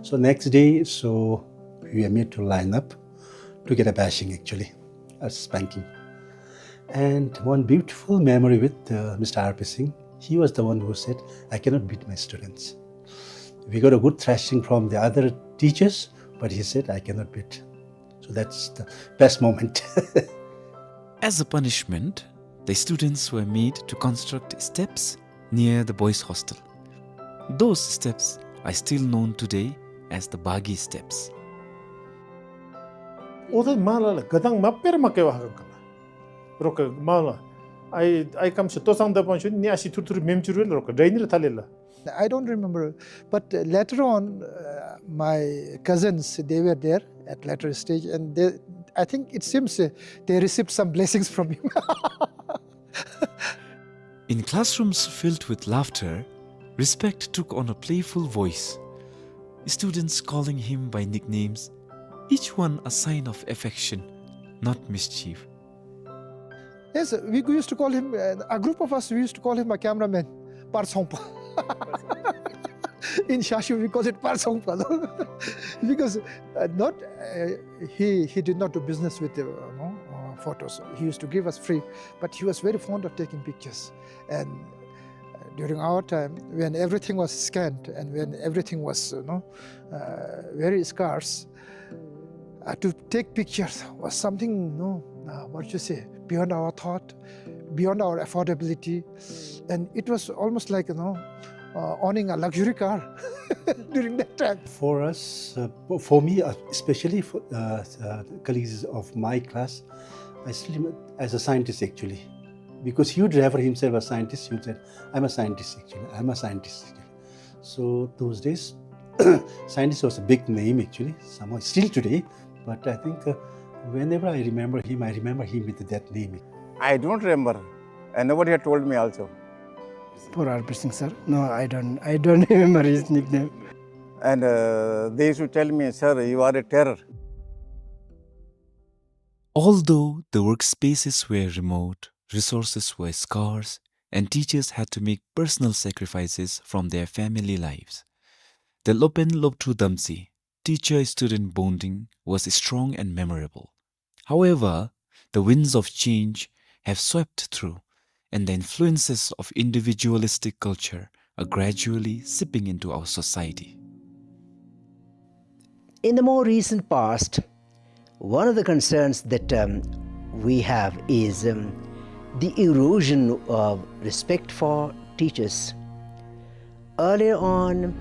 So next day, so we were made to line up to get a bashing, actually, a spanking. And one beautiful memory with, uh, Mister R P Singh, he was the one who said, "I cannot beat my students." We got a good thrashing from the other teachers, but he said, "I cannot beat." So that's the best moment. As a punishment, the students were made to construct steps near the boys' hostel. Those steps are still known today as the Baghi steps. ཨོ་ཐ་མ་ལ་ལ་ག་དང་མ་པེར་མ་ཀེ་བ་ཧ་ག་ལ། རོ་ཀ་མ་ལ། ཨའི་ཨའི་ཀམ་ཤི་ཏོ་སང་ད་པན་ཤུ་ནི་ཨ་ཤི་ཐུར་ཐུར་མེམ་ཅུར་ཝེ་ལ་རོ་ཀ་ཌའི་ནི་ར་ཐ་ལེ་ལ། I don't remember, but, uh, later on, uh, my cousins, they were there at later stage, and they, I think it seems, uh, they received some blessings from him. In classrooms filled with laughter, respect took on a playful voice. Students calling him by nicknames, each one a sign of affection, not mischief. Yes, we used to call him, uh, a group of us, we used to call him a cameraman, Par Songpa. In Shashu, we call it Par Songpa. Because, uh, not, uh, he, he did not do business with the, uh, no, uh, photos. He used to give us free, but he was very fond of taking pictures. And, uh, during our time, when everything was scant and when everything was, you know, uh, very scarce, uh, to take pictures was something, you know, uh, what you say, beyond our thought, beyond our affordability. And it was almost like, you know, uh, owning a luxury car during that time. For us, uh, for me, uh, especially for, uh, uh, colleagues of my class, I still remember as a scientist, actually, because he would refer himself as scientist. He would say, "I'm a scientist, actually. I'm a scientist, actually." So those days, scientist was a big name, actually, somehow, still today. But I think, uh, whenever I remember him, I remember him with that name. I don't remember, and nobody had told me also. For R P Singh sir, no, I don't, I don't remember his nickname. And, uh, they used to tell me, "Sir, you are a terror." Although the workspaces were remote, resources were scarce, and teachers had to make personal sacrifices from their family lives, the Lopen Lopthu Damtsi teacher-student bonding was strong and memorable. However, the winds of change have swept through, and the influences of individualistic culture are gradually seeping into our society. In the more recent past, one of the concerns that, um, we have is, um, the erosion of respect for teachers. Earlier on,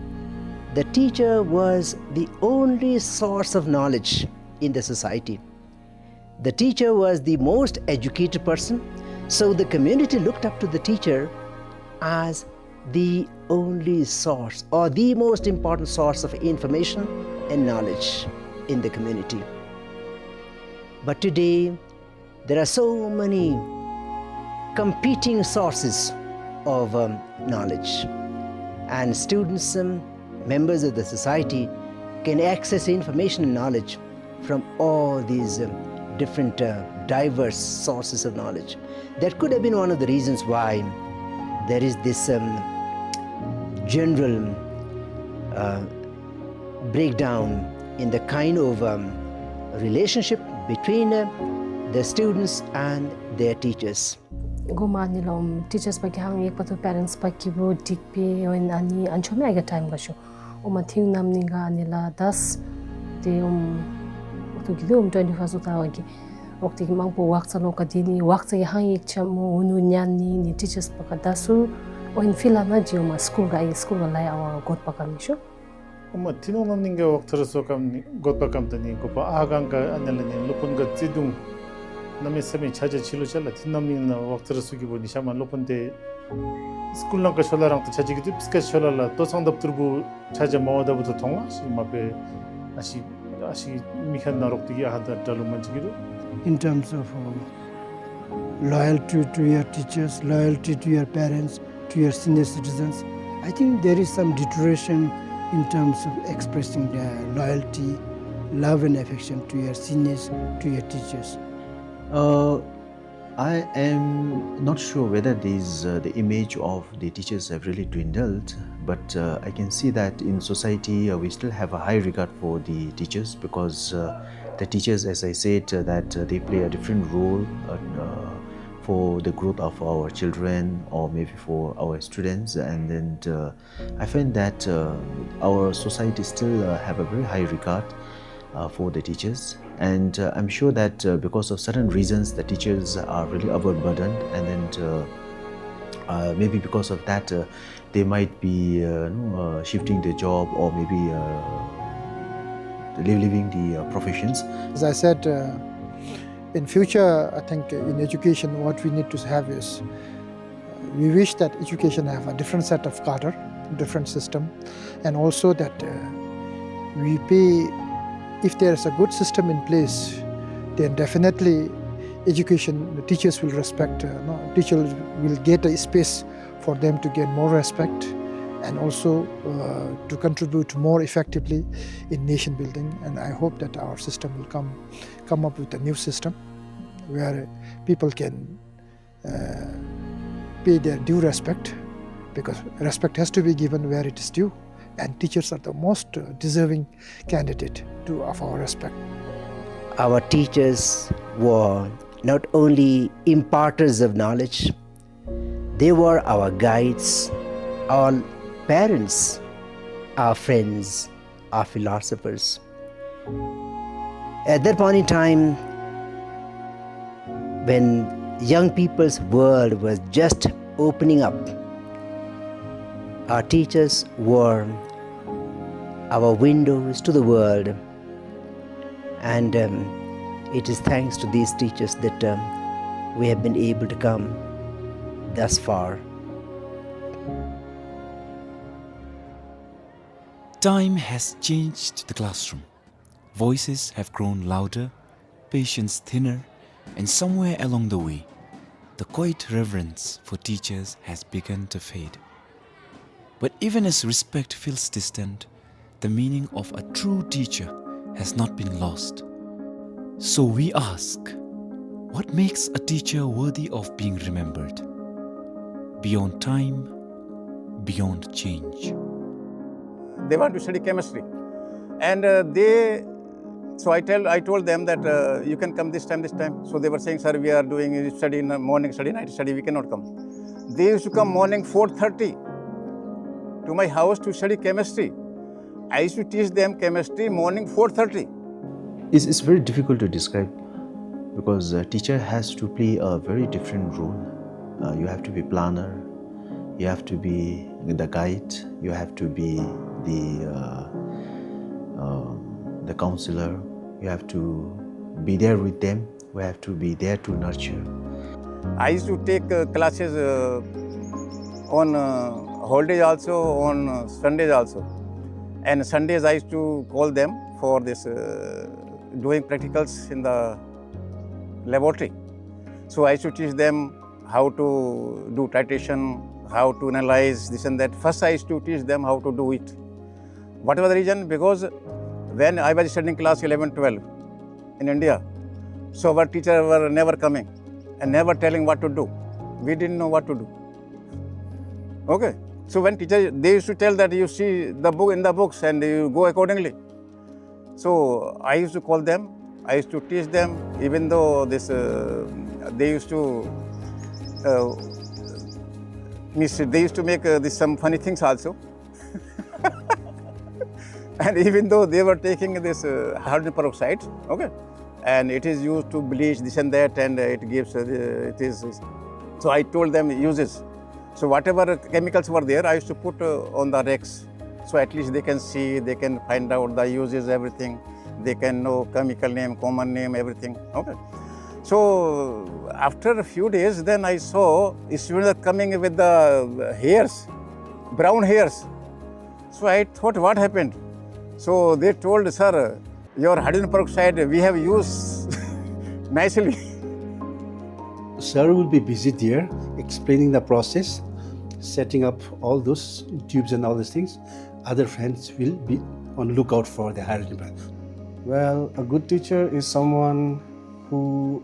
the teacher was the only source of knowledge in the society. The teacher was the most educated person, so the community looked up to the teacher as the only source or the most important source of information and knowledge in the community. But today, there are so many competing sources of, um, knowledge, and students, um, members of the society, can access information and knowledge from all these, um, different, uh, diverse sources of knowledge. That could have been one of the reasons why there is this, um, general, uh, breakdown in the kind of, um, relationship between, uh, the students and their teachers. གོང་མ་ཨ་ནི་ལུ་ཨམ་teachers པ་གིས་ཧང་ཡིག་པ་ཐུ་parents པ་གི་བུ་འགྲིག་པའི་ཨོ་ཨ་ནི་ཨ་ནི་ཆོ་མེ་ཨ་ག་time ག་ཤོ། ཨོ་མ་ཐིང་ནམ་ནིང་ག་ཨ་ནི་ལ་དཱས་ཏེ་ཨམ་ཨོ་ཐུ་གི་དུ་ཨམ་twenty first ཨོ་ཐ་ཝ་གི་ཨོག་ཏེ་གི་མང་པོ་ཝག་ཙ་ལོ་ཀ་དི་ནི་ཝག་ཙ་གི་ཧང་ཡིག་ཆ་མོ་ཨུ་ནུ་ཉན་ནི་ནི་teachers པ་ག་དཱས་སུ་ཨོ་ཨིན་ཕི་ལ་ན་ཇི་ཨོ་མ་school ག་ཨི་school ག་ལའི་ཨ་ཝ་གོད་པ་ག་ནི་ཤོ། ཨོ་མ་ཐིང་ནམ་ནིང་ག་ཝག་ཙ་ར་སོ་ཀམ་ནི་གོད་པ་ཀམ་ད་ནི་གོ་པ་ཨ་གང་ག་ཨ་ནི་ལ་ནི་སློབ་དཔོན་ག་བརྩེ་གདུང་གནམ་མེད་ས་མེད་ཆ་ཆ་ཆི་ལོ་ཆ་ལ། ཐིང་ནམ་ནིང་ན་ཝག་ཙ་ར་སུ་གི་བོ་ནི་ཤ་མ་སློབ་དཔོན་ཏེ་school ནང་ག་ཤོ་ལ་རང་ཏེ་ཆ་ཆི་གི་ཏེ་སྐད་ཤོ་ལ་ལ་ཏོ་ཚང་དབ་ཏུར་བུ་ཆ་ཆ་མ་ཝ་ད་བུ་ཏོ་ཐོང་ང་ཤི་མ་པེ་ཨ་ཤི་ཨ་ཤི་མི་ཁ་ན་རོག་ཏེ་གི་ཨ་ཧ་ད་དྲ་ལུ་མན་ཅི་གི་རུ། In terms of, uh, loyalty to your teachers, loyalty to your parents, to your senior citizens, I think there is some deterioration in terms of expressing the loyalty, love and affection to your seniors, to your teachers. Uh, I am not sure whether these, uh, the image of the teachers have really dwindled, but, uh, I can see that in society, uh, we still have a high regard for the teachers because, uh, the teachers, as I said, uh, that, uh, they play a different role, uh, uh, for the growth of our children or maybe for our students. And then, uh, I find that, uh, our society still, uh, have a very high regard, uh, for the teachers. And, uh, I'm sure that, uh, because of certain reasons, the teachers are really overburdened. And then, uh, uh, maybe because of that, uh, they might be, uh, you know, uh, shifting their job or maybe, uh, leaving the, uh, professions. As I said, uh, in future, I think, uh, in education, what we need to have is, uh, we wish that education have a different set of cadre, different system, and also that, uh, we pay, if there is a good system in place, then definitely education, the teachers will respect, uh, no, teachers will get a space for them to gain more respect and also, uh, to contribute more effectively in nation building. And I hope that our system will come, come up with a new system where people can, uh, pay their due respect, because respect has to be given where it is due, and teachers are the most, uh, deserving candidate to, of our respect. Our teachers were not only imparters of knowledge, they were our guides, our parents, our friends, our philosophers. At that point in time, when young people's world was just opening up, our teachers were our windows to the world. And, um, it is thanks to these teachers that, um, we have been able to come thus far. Time has changed the classroom. Voices have grown louder, patience thinner, and somewhere along the way, the quiet reverence for teachers has begun to fade. But even as respect feels distant, the meaning of a true teacher has not been lost. So we ask, what makes a teacher worthy of being remembered? Beyond time, beyond change. They want to study chemistry. And, uh, they, so I tell, I told them that, uh, you can come this time, this time. So they were saying, "Sir, we are doing study in the morning, study, night study, we cannot come." They used to come morning four thirty to my house to study chemistry. I used to teach them chemistry morning four thirty. It's, it's very difficult to describe because a teacher has to play a very different role. Uh, you have to be planner, you have to be the guide, you have to be the, uh, uh, the counselor, you have to be there with them, we have to be there to nurture. I used to take, uh, classes, uh, on, uh, holidays also, on, uh, Sundays also. And Sundays I used to call them for this, uh, doing practicals in the laboratory. So I used to teach them how to do titration, how to analyze this and that. First, I used to teach them how to do it. Whatever the reason, because when I was studying class eleven, twelve in India, so our teacher were never coming and never telling what to do. We didn't know what to do. Okay. So when teacher, they used to tell that you see the book in the books and you go accordingly. So I used to call them, I used to teach them, even though this, uh, they used to, uh, means they used to make, uh, this, some funny things also. And even though they were taking this, uh, hydrogen peroxide, okay, and it is used to bleach this and that, and, uh, it gives, uh, it is, so I told them uses. So whatever chemicals were there, I used to put, uh, on the racks. So at least they can see, they can find out the uses, everything. They can know chemical name, common name, everything. Okay. So after a few days, then I saw students are coming with the hairs, brown hairs. So I thought, "What happened?" So they told, "Sir, your hydrogen peroxide we have used nicely." Sir will be busy there explaining the process, setting up all those tubes and all these things. Other friends will be on lookout for the hydrogen peroxide. Well, a good teacher is someone who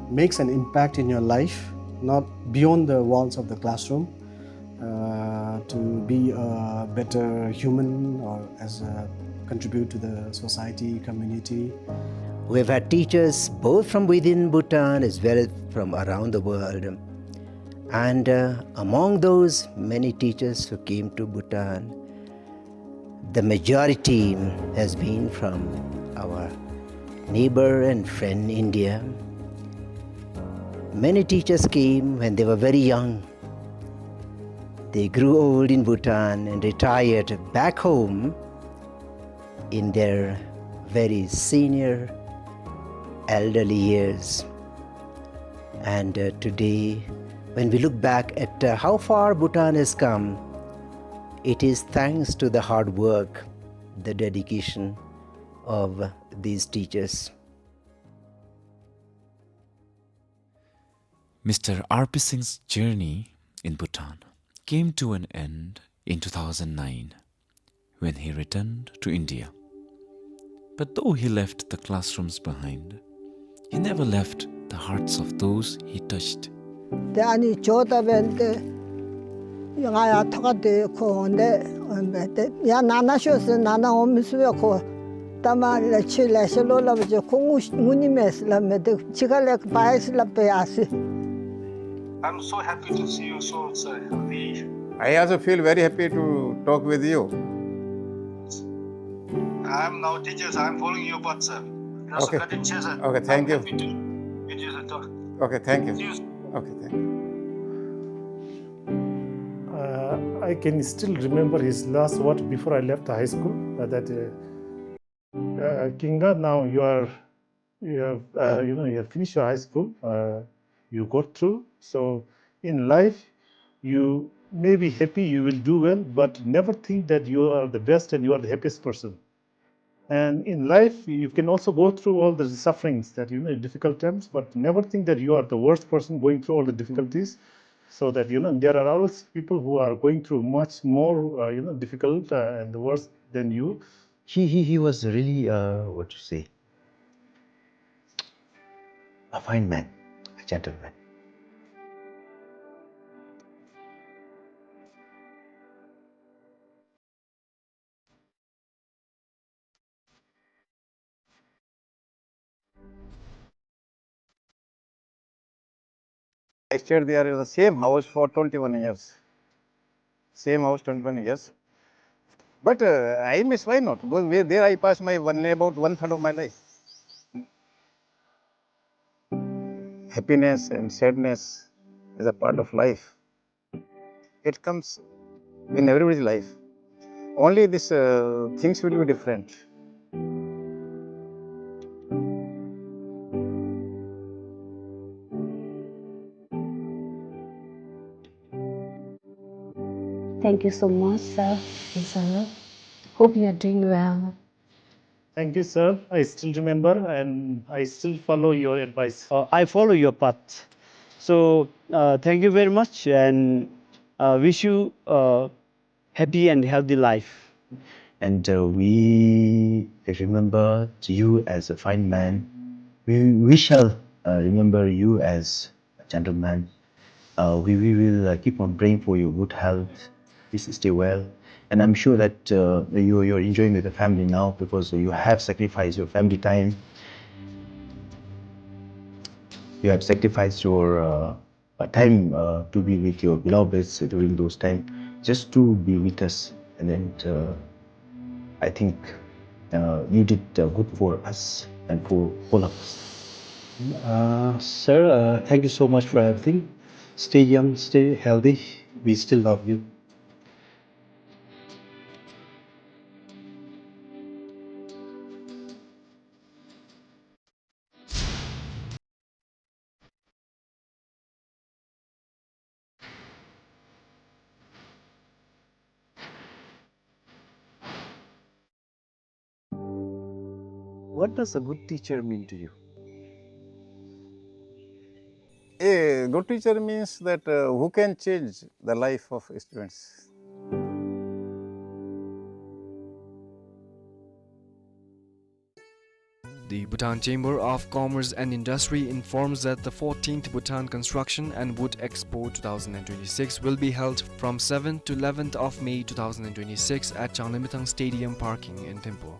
makes an impact in your life, not beyond the walls of the classroom, uh, to be a better human or as a contribute to the society, community. We've had teachers both from within Bhutan as well as from around the world. And, uh, among those many teachers who came to Bhutan, the majority has been from our neighbor and friend India. Many teachers came when they were very young. They grew old in Bhutan and retired back home in their very senior elderly years. And, uh, today, when we look back at, uh, how far Bhutan has come, it is thanks to the hard work, the dedication of these teachers. Mister R P Singh's journey in Bhutan came to an end in two thousand nine when he returned to India. But though he left the classrooms behind, he never left the hearts of those he touched. ཏེ་ཨ་ནི་འགྱོ་ད་འབདན་ཏེ་ང་ཡང་ཐོག་ཁར་ཏེ་ཁོ་འོང་སྟེ་འོང་སྦེ་ཏེ་ཡང་ནང་ན་ཤོག་ཟེར། ནང་ན་འོང་མི་ཚུགས་པས། ཁོ་ལྟ་མ་ལས་ཆོས་ལེ་ཤ་ལོ་སླབ་པ་ཅིན་ཁོ་ངུ་ངུ་ནི་མས་ཟེར་སླབ་མས། ཏེ་ཕྱི་ཁ་ལས་འབག་ཡི་ཟེར་སླབ་སྦེ་ཡར་སོ་ཡི། I'm so happy to see you so, sir, healthy. I also feel very happy to talk with you. I'm now teachers, I'm following your path, sir. That's a Okay. Cutting chair, sir. Okay, thank I'm you. Happy to meet you, sir. Talk. Okay, thank you. See you, sir. Okay, thank you. Uh, I can still remember his last word before I left the high school, uh, that, uh, uh, "Kinga, now you are, you have, uh, you know, you have finished your high school, uh, you got through. So in life, you may be happy, you will do well, but never think that you are the best and you are the happiest person. And in life, you can also go through all the sufferings, that, you know, difficult times, but never think that you are the worst person going through all the difficulties, so that, you know, there are always people who are going through much more, uh, you know, difficult, uh, and worse than you." He, he, he was really, uh, what to say, a fine man, a gentleman. I stayed there in the same house for twenty-one years. Same house, twenty-one years. But, uh, I miss, why not? Because where, there I passed my one, about one third of my life. Happiness and sadness is a part of life. It comes in everybody's life. Only this, uh, things will be different. Thank you so much, sir and sir. Hope you are doing well. Thank you, sir. I still remember and I still follow your advice. Uh, I follow your path. So, uh, thank you very much and, uh, wish you, uh, happy and healthy life. And, uh, we remember you as a fine man. We, we shall, uh, remember you as a gentleman. Uh, we, we will, uh, keep on praying for your good health. Please stay well. And I'm sure that, uh, you, you're enjoying with the family now because you have sacrificed your family time. You have sacrificed your, uh, uh, time, uh, to be with your beloveds during those time, just to be with us. And then, uh, I think, uh, you did, uh, good for us and for all of us. Uh, sir, uh, thank you so much for everything. Stay young, stay healthy. We still love you. What does a good teacher mean to you? A good teacher means that, uh, who can change the life of students. The Bhutan Chamber of Commerce and Industry informs that the fourteenth Bhutan Construction and Wood Expo two thousand and twenty-six will be held from seventh to eleventh of May two thousand and twenty-six at Changlimithang Stadium parking in Thimphu.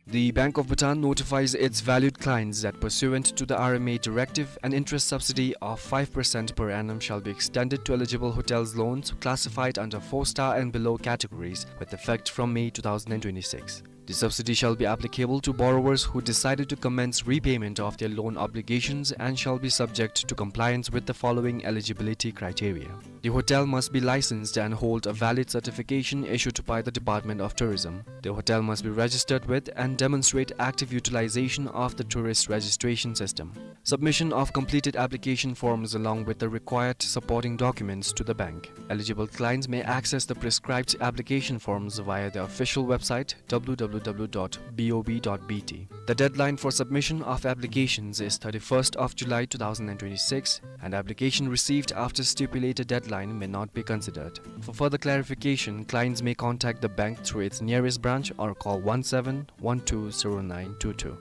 The Bank of Bhutan notifies its valued clients that pursuant to the R M A directive, an interest subsidy of five percent per annum shall be extended to eligible hotels loans classified under four-star and below categories with effect from May two thousand and twenty-six. The subsidy shall be applicable to borrowers who decided to commence repayment of their loan obligations and shall be subject to compliance with the following eligibility criteria. The hotel must be licensed and hold a valid certification issued by the Department of Tourism. The hotel must be registered with and demonstrate active utilization of the tourist registration system. Submission of completed application forms along with the required supporting documents to the bank. Eligible clients may access the prescribed application forms via the official website, W W W dot B O B dot B T. The deadline for submission of applications is thirty-first of July two thousand and twenty-six, and application received after stipulated deadline may not be considered. For further clarification, clients may contact the bank through its nearest branch or call one seven one two zero nine two two.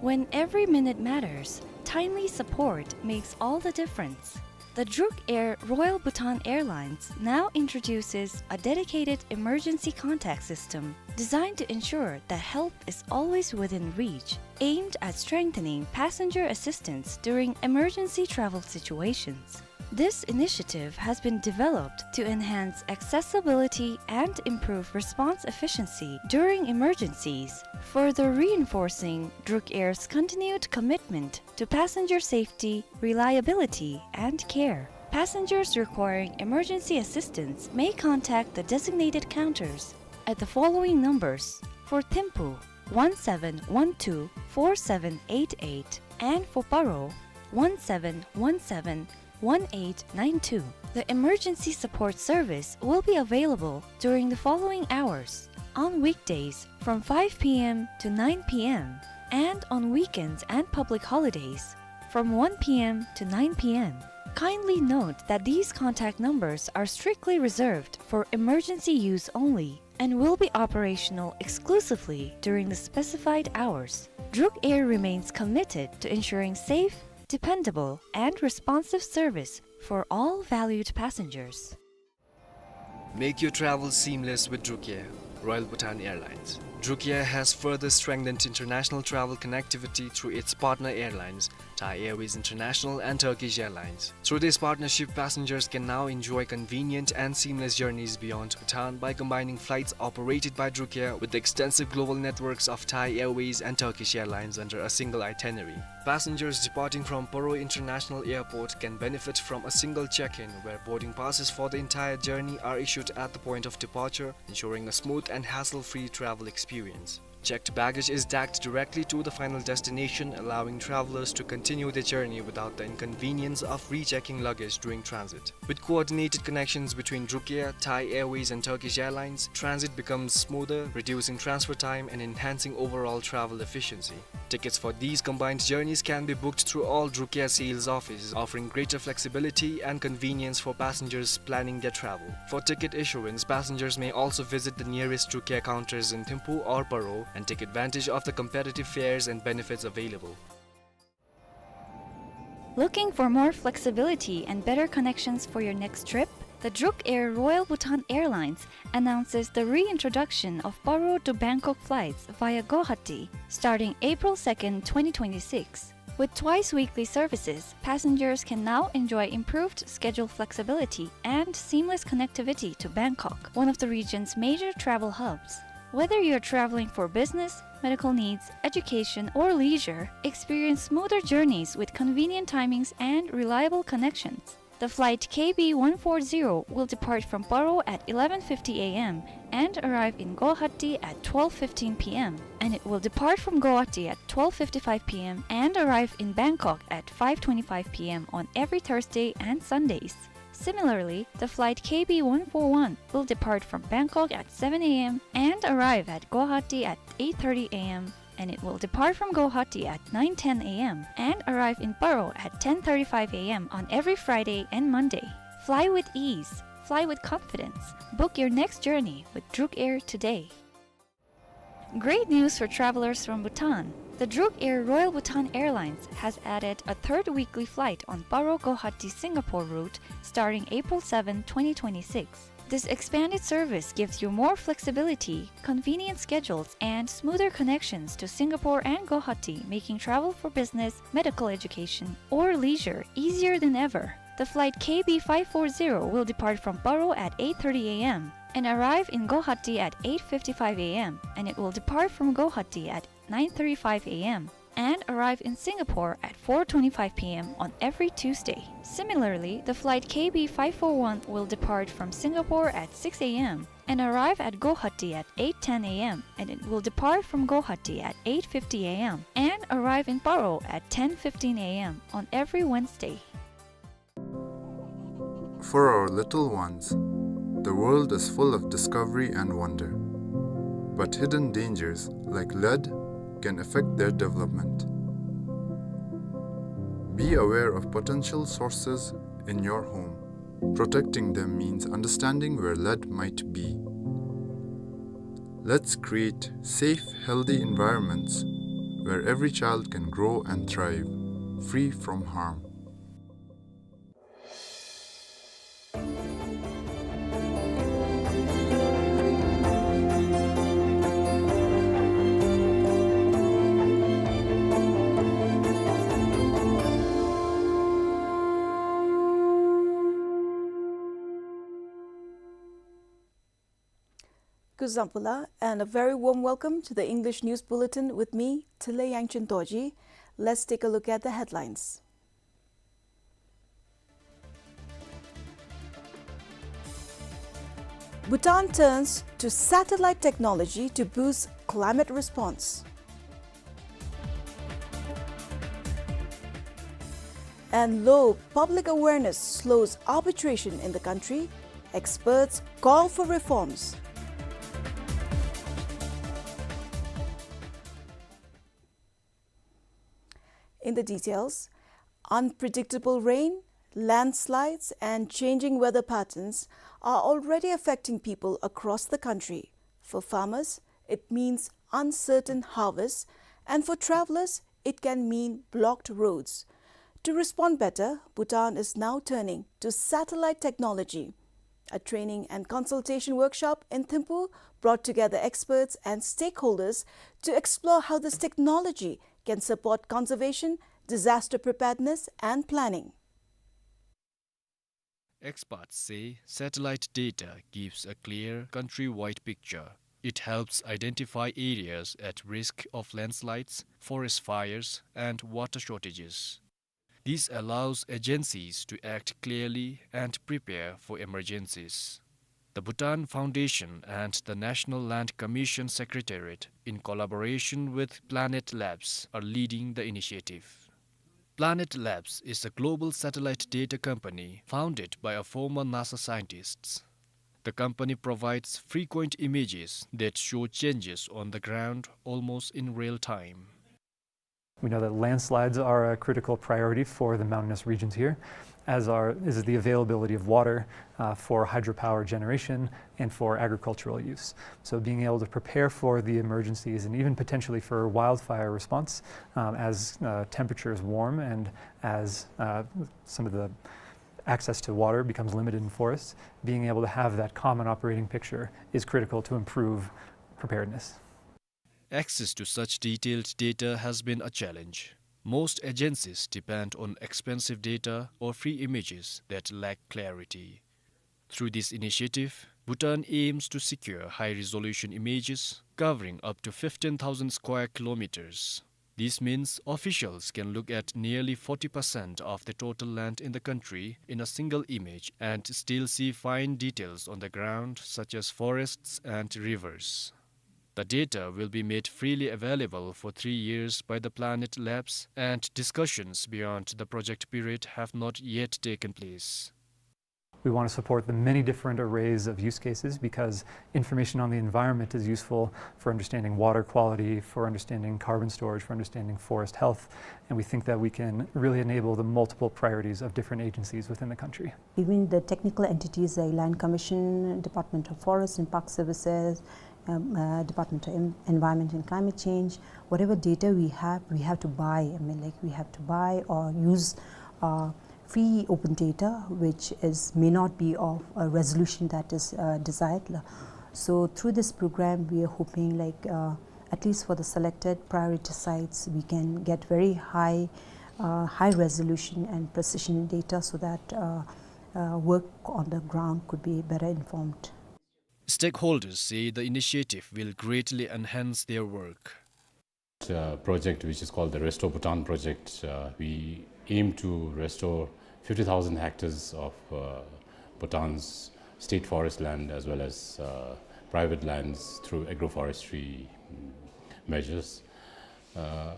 When every minute matters, timely support makes all the difference. The Druk Air Royal Bhutan Airlines now introduces a dedicated emergency contact system designed to ensure that help is always within reach, aimed at strengthening passenger assistance during emergency travel situations. This initiative has been developed to enhance accessibility and improve response efficiency during emergencies, further reinforcing Druk Air's continued commitment to passenger safety, reliability, and care. Passengers requiring emergency assistance may contact the designated counters at the following numbers: for Thimphu, one seven one two four seven eight eight, and for Paro, one seven one seven one eight nine two. The emergency support service will be available during the following hours: on weekdays from five P M to nine P M, and on weekends and public holidays from one P M to nine P M. Kindly note that these contact numbers are strictly reserved for emergency use only and will be operational exclusively during the specified hours. Druk Air remains committed to ensuring safe, dependable, and responsive service for all valued passengers. Make your travel seamless with Druk Air, Royal Bhutan Airlines. Druk Air has further strengthened international travel connectivity through its partner airlines, Thai Airways International and Turkish Airlines. Through this partnership, passengers can now enjoy convenient and seamless journeys beyond Bhutan by combining flights operated by Druk Air with the extensive global networks of Thai Airways and Turkish Airlines under a single itinerary. Passengers departing from Paro International Airport can benefit from a single check-in, where boarding passes for the entire journey are issued at the point of departure, ensuring a smooth and hassle-free travel experience. Checked baggage is tagged directly to the final destination, allowing travelers to continue their journey without the inconvenience of rechecking luggage during transit. With coordinated connections between Druk Air, Thai Airways, and Turkish Airlines, transit becomes smoother, reducing transfer time and enhancing overall travel efficiency. Tickets for these combined journeys can be booked through all Druk Air sales offices, offering greater flexibility and convenience for passengers planning their travel. For ticket issuance, passengers may also visit the nearest Druk Air counters in Thimphu or Paro and take advantage of the competitive fares and benefits available. Looking for more flexibility and better connections for your next trip? The Druk Air Royal Bhutan Airlines announces the reintroduction of Paro to Bangkok flights via Guwahati starting April second, twenty twenty-six. With twice weekly services, passengers can now enjoy improved schedule flexibility and seamless connectivity to Bangkok, one of the region's major travel hubs. Whether you're traveling for business, medical needs, education, or leisure, experience smoother journeys with convenient timings and reliable connections. The flight K B one four zero will depart from Paro at eleven fifty A M and arrive in Guwahati at twelve fifteen P M, and it will depart from Guwahati at twelve fifty-five P M and arrive in Bangkok at five twenty-five P M on every Thursday and Sundays. Similarly, the flight K B one four one will depart from Bangkok at seven A M and arrive at Guwahati at eight thirty A M, and it will depart from Guwahati at nine ten A M and arrive in Paro at ten thirty-five A M on every Friday and Monday. Fly with ease, fly with confidence. Book your next journey with Druk Air today. Great news for travelers from Bhutan. The Druk Air Royal Bhutan Airlines has added a third weekly flight on Paro Guwahati Singapore route starting April seventh, twenty twenty-six. This expanded service gives you more flexibility, convenient schedules, and smoother connections to Singapore and Guwahati, making travel for business, medical education, or leisure easier than ever. The flight K B five four zero will depart from Paro at eight thirty A M and arrive in Guwahati at eight fifty-five A M, and it will depart from Guwahati at nine thirty-five A M and arrive in Singapore at four twenty-five P M on every Tuesday. Similarly, the flight K B five four one will depart from Singapore at six A M and arrive at Guwahati at eight ten A M, and it will depart from Guwahati at eight fifty A M and arrive in Paro at ten fifteen A M on every Wednesday. For our little ones, the world is full of discovery and wonder. But hidden dangers, like lead, can affect their development. Be aware of potential sources in your home. Protecting them means understanding where lead might be. Let's create safe, healthy environments where every child can grow and thrive, free from harm. Kuzuzangpo la, and a very warm welcome to the English News Bulletin with me, Tile Yangchen Dorji. Let's take a look at the headlines. Bhutan turns to satellite technology to boost climate response. And low public awareness slows arbitration in the country, experts call for reforms. In the details, unpredictable rain, landslides, and changing weather patterns are already affecting people across the country. For farmers, it means uncertain harvests, and for travelers, it can mean blocked roads. To respond better, Bhutan is now turning to satellite technology. A training and consultation workshop in Thimphu brought together experts and stakeholders to explore how this technology can support conservation, disaster preparedness, and planning. Experts say satellite data gives a clear countrywide picture. It helps identify areas at risk of landslides, forest fires, and water shortages. This allows agencies to act clearly and prepare for emergencies. The Bhutan Foundation and the National Land Commission Secretariat, in collaboration with Planet Labs, are leading the initiative. Planet Labs is a global satellite data company founded by a former NASA scientist. The company provides frequent images that show changes on the ground almost in real time. We know that landslides are a critical priority for the mountainous regions here, as are, is the availability of water, uh, for hydropower generation and for agricultural use. So being able to prepare for the emergencies and even potentially for wildfire response, um, as, uh, temperatures warm and as, uh, some of the access to water becomes limited in forests, being able to have that common operating picture is critical to improve preparedness. Access to such detailed data has been a challenge. Most agencies depend on expensive data or free images that lack clarity. Through this initiative, Bhutan aims to secure high-resolution images covering up to fifteen thousand square kilometers. This means officials can look at nearly forty percent of the total land in the country in a single image and still see fine details on the ground, such as forests and rivers. The data will be made freely available for three years by the Planet Labs, and discussions beyond the project period have not yet taken place. We want to support the many different arrays of use cases because information on the environment is useful for understanding water quality, for understanding carbon storage, for understanding forest health, and we think that we can really enable the multiple priorities of different agencies within the country. Even the technical entities like Land Commission, Department of Forest and Park Services, um, uh, Department of En-, Environment and Climate Change, whatever data we have, we have to buy. I mean, like, we have to buy or use, uh, free open data, which is, may not be of a resolution that is, uh, desired. So through this program, we are hoping, like, uh, at least for the selected priority sites, we can get very high, uh, high resolution and precision data so that, uh, uh, work on the ground could be better informed. Stakeholders say the initiative will greatly enhance their work. Uh, project which is called the Restore Bhutan project. Uh, we aim to restore fifty thousand hectares of, uh, Bhutan's state forest land as well as, uh, private lands through agroforestry, mm, measures. Uh,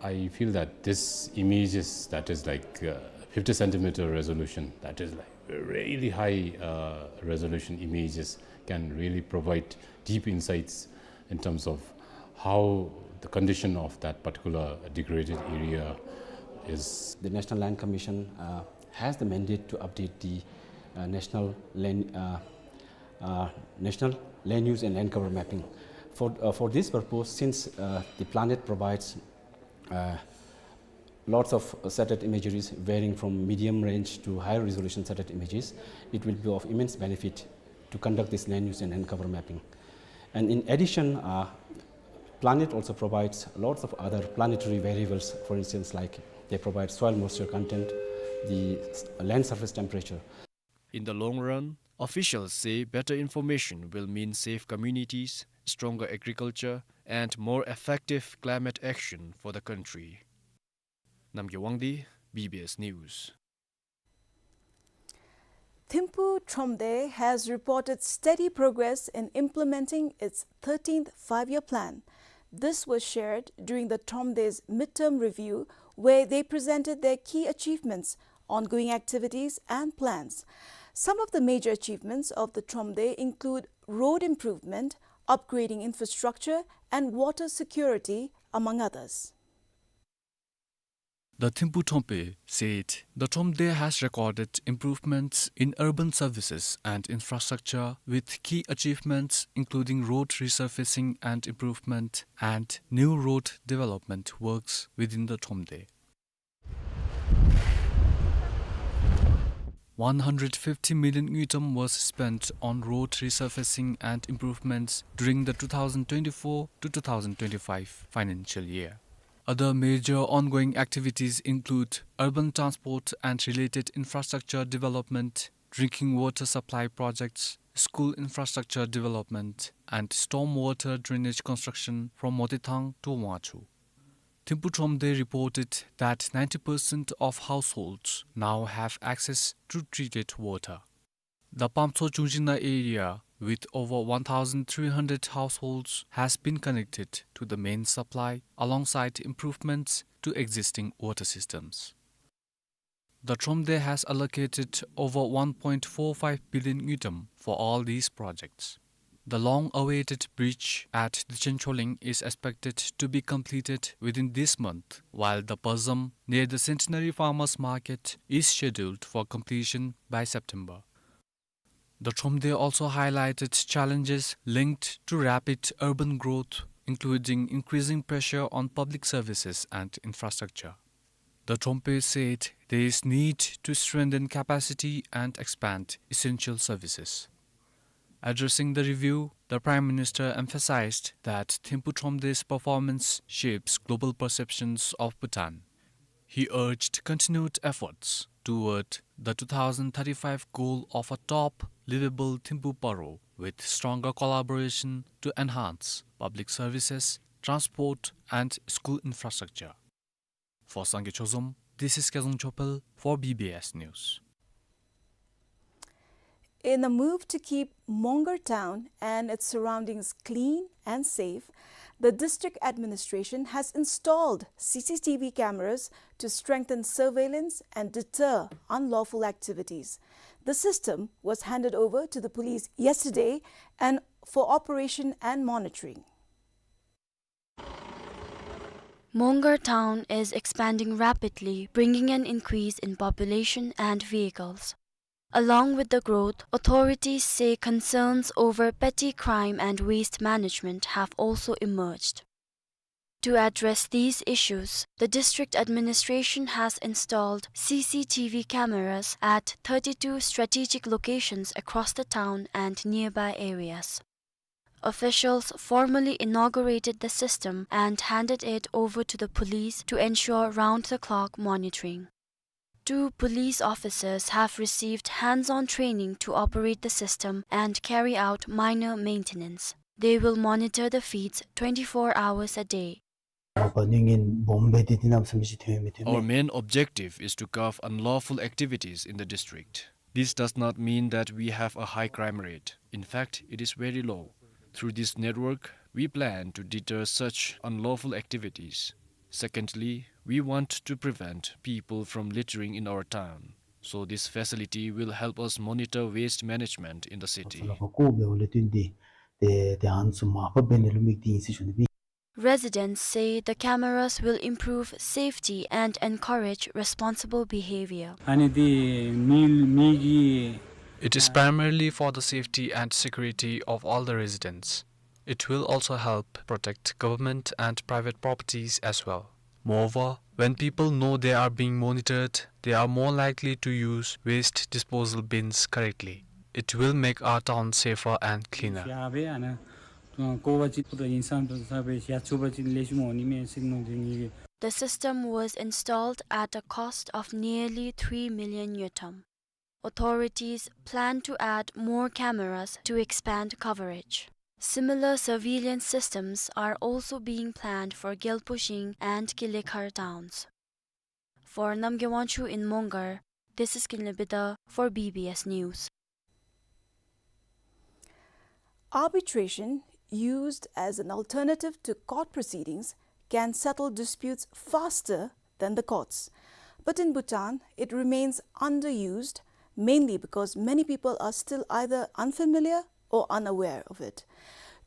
I feel that this images that is like, uh, fifty centimeter resolution, that is like really high, uh, resolution images can really provide deep insights in terms of how the condition of that particular degraded area is. The National Land Commission, uh, has the mandate to update the, uh, national land, uh, uh, national land use and land cover mapping. For, uh, for this purpose, since, uh, the Planet provides, uh, lots of satellite imageries varying from medium range to high resolution satellite images, it will be of immense benefit to conduct this land use and land cover mapping. And in addition, uh, Planet also provides lots of other planetary variables, for instance, like they provide soil moisture content, the s-, land surface temperature. In the long run, officials say better information will mean safe communities, stronger agriculture, and more effective climate action for the country. Namgay Wangdi, B B S News. Thimphu Thromde has reported steady progress in implementing its thirteenth five-year plan. This was shared during the Thromde's midterm review, where they presented their key achievements, ongoing activities and plans. Some of the major achievements of the Thromde include road improvement, upgrading infrastructure and water security, among others. The Thimphu Thromde said the Thromde has recorded improvements in urban services and infrastructure, with key achievements including road resurfacing and improvement and new road development works within the Thromde. One hundred fifty million ngultrum was spent on road resurfacing and improvements during the two thousand twenty-four to two thousand twenty-five financial year. Other major ongoing activities include urban transport and related infrastructure development, drinking water supply projects, school infrastructure development, and stormwater drainage construction from Motithang to Wangchhu. Thimphu Thromde reported that ninety percent of households now have access to treated water. The Pamtso Chungjina area, with over one thousand three hundred households, has been connected to the main supply alongside improvements to existing water systems. The Thromde has allocated over one point four five billion ngultrum for all these projects. The long-awaited bridge at Dichen Choling is expected to be completed within this month, while the Pazam near the Centenary Farmers Market is scheduled for completion by September. The Thromde also highlighted challenges linked to rapid urban growth, including increasing pressure on public services and infrastructure. The Thromde said there is need to strengthen capacity and expand essential services. Addressing the review, the Prime Minister emphasized that Thimphu Thromde's performance shapes global perceptions of Bhutan. He urged continued efforts toward the two thousand thirty-five goal of a top livable Thimphu Paro, with stronger collaboration to enhance public services, transport, and school infrastructure. For Sangay Chozom, this is Kezang Chopel for B B S News. In a move to keep Mongar town and its surroundings clean and safe, the district administration has installed C C T V cameras to strengthen surveillance and deter unlawful activities. The system was handed over to the police yesterday and for operation and monitoring. Mongar town is expanding rapidly, bringing an increase in population and vehicles. Along with the growth, authorities say concerns over petty crime and waste management have also emerged. To address these issues, the district administration has installed C C T V cameras at thirty-two strategic locations across the town and nearby areas. Officials formally inaugurated the system and handed it over to the police to ensure round-the-clock monitoring. Two police officers have received hands-on training to operate the system and carry out minor maintenance. They will monitor the feeds twenty-four hours a day. Our main objective is to curb unlawful activities in the district. This does not mean that we have a high crime rate. In fact, it is very low. Through this network, we plan to deter such unlawful activities. Secondly, we want to prevent people from littering in our town. So this facility will help us monitor waste management in the city. Residents say the cameras will improve safety and encourage responsible behavior. It is primarily for the safety and security of all the residents. It will also help protect government and private properties as well. Moreover, when people know they are being monitored, they are more likely to use waste disposal bins correctly. It will make our town safer and cleaner. The system was installed at a cost of nearly three million ngultrum. Authorities plan to add more cameras to expand coverage. Similar surveillance systems are also being planned for Gyalpo Shing and Kilekhar towns. For Namgay Wangchuk in Mongar, this is Kinley Bida for B B S News. Arbitration, used as an alternative to court proceedings, can settle disputes faster than the courts. But in Bhutan, it remains underused, mainly because many people are still either unfamiliar or unaware of it.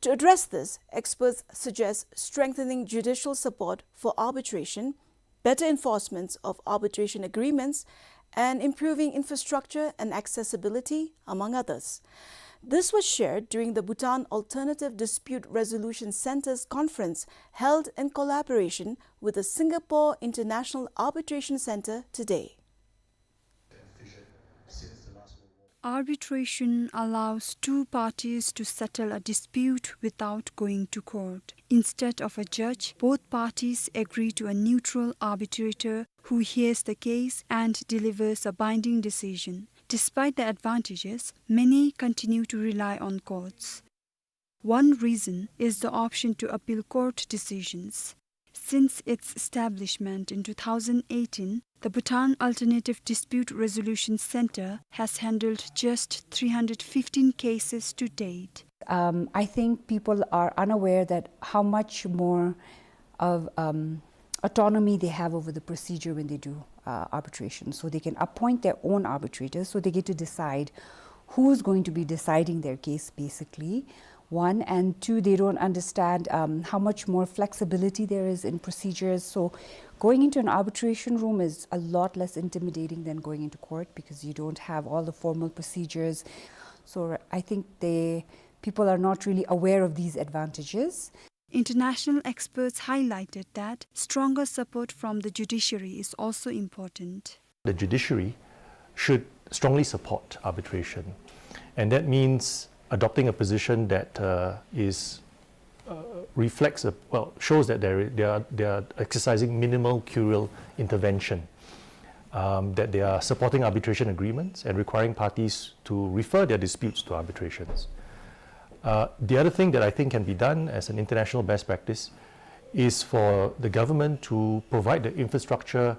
To address this, experts suggest strengthening judicial support for arbitration, better enforcement of arbitration agreements, and improving infrastructure and accessibility, among others. This was shared during the Bhutan Alternative Dispute Resolution Center's conference held in collaboration with the Singapore International Arbitration Center today. Arbitration allows two parties to settle a dispute without going to court. Instead of a judge, both parties agree to a neutral arbitrator who hears the case and delivers a binding decision. Despite the advantages, many continue to rely on courts. One reason is the option to appeal court decisions. Since its establishment in two thousand eighteen, the Bhutan Alternative Dispute Resolution Center has handled just three hundred fifteen cases to date. Um, I think people are unaware that how much more of, um, autonomy they have over the procedure when they do, uh, arbitration. So they can appoint their own arbitrators, so they get to decide who's going to be deciding their case, basically. One, and two, they don't understand, um, how much more flexibility there is in procedures. So going into an arbitration room is a lot less intimidating than going into court because you don't have all the formal procedures. So I think they, people are not really aware of these advantages. International experts highlighted that stronger support from the judiciary is also important. The judiciary should strongly support arbitration, and that means adopting a position that, uh, is, uh, reflects a, well, shows that they're, they are, they are exercising minimal curial intervention, um, that they are supporting arbitration agreements and requiring parties to refer their disputes to arbitrations. Uh, the other thing that I think can be done as an international best practice is for the government to provide the infrastructure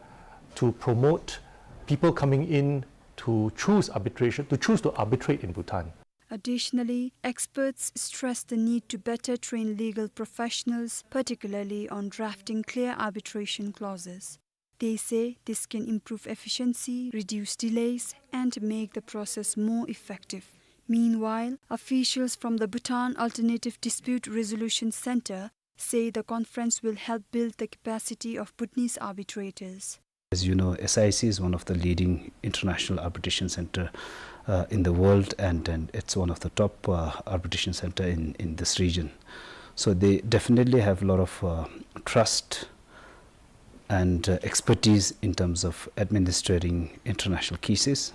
to promote people coming in to choose arbitration, to choose to arbitrate in Bhutan. Additionally, experts stress the need to better train legal professionals, particularly on drafting clear arbitration clauses. They say this can improve efficiency, reduce delays, and make the process more effective. Meanwhile, officials from the Bhutan Alternative Dispute Resolution Center say the conference will help build the capacity of Bhutanese arbitrators. As you know, S I C is one of the leading international arbitration center, uh, in the world, and, and it's one of the top, uh, arbitration center in, in this region. So they definitely have a lot of, uh, trust and, uh, expertise in terms of administering international cases.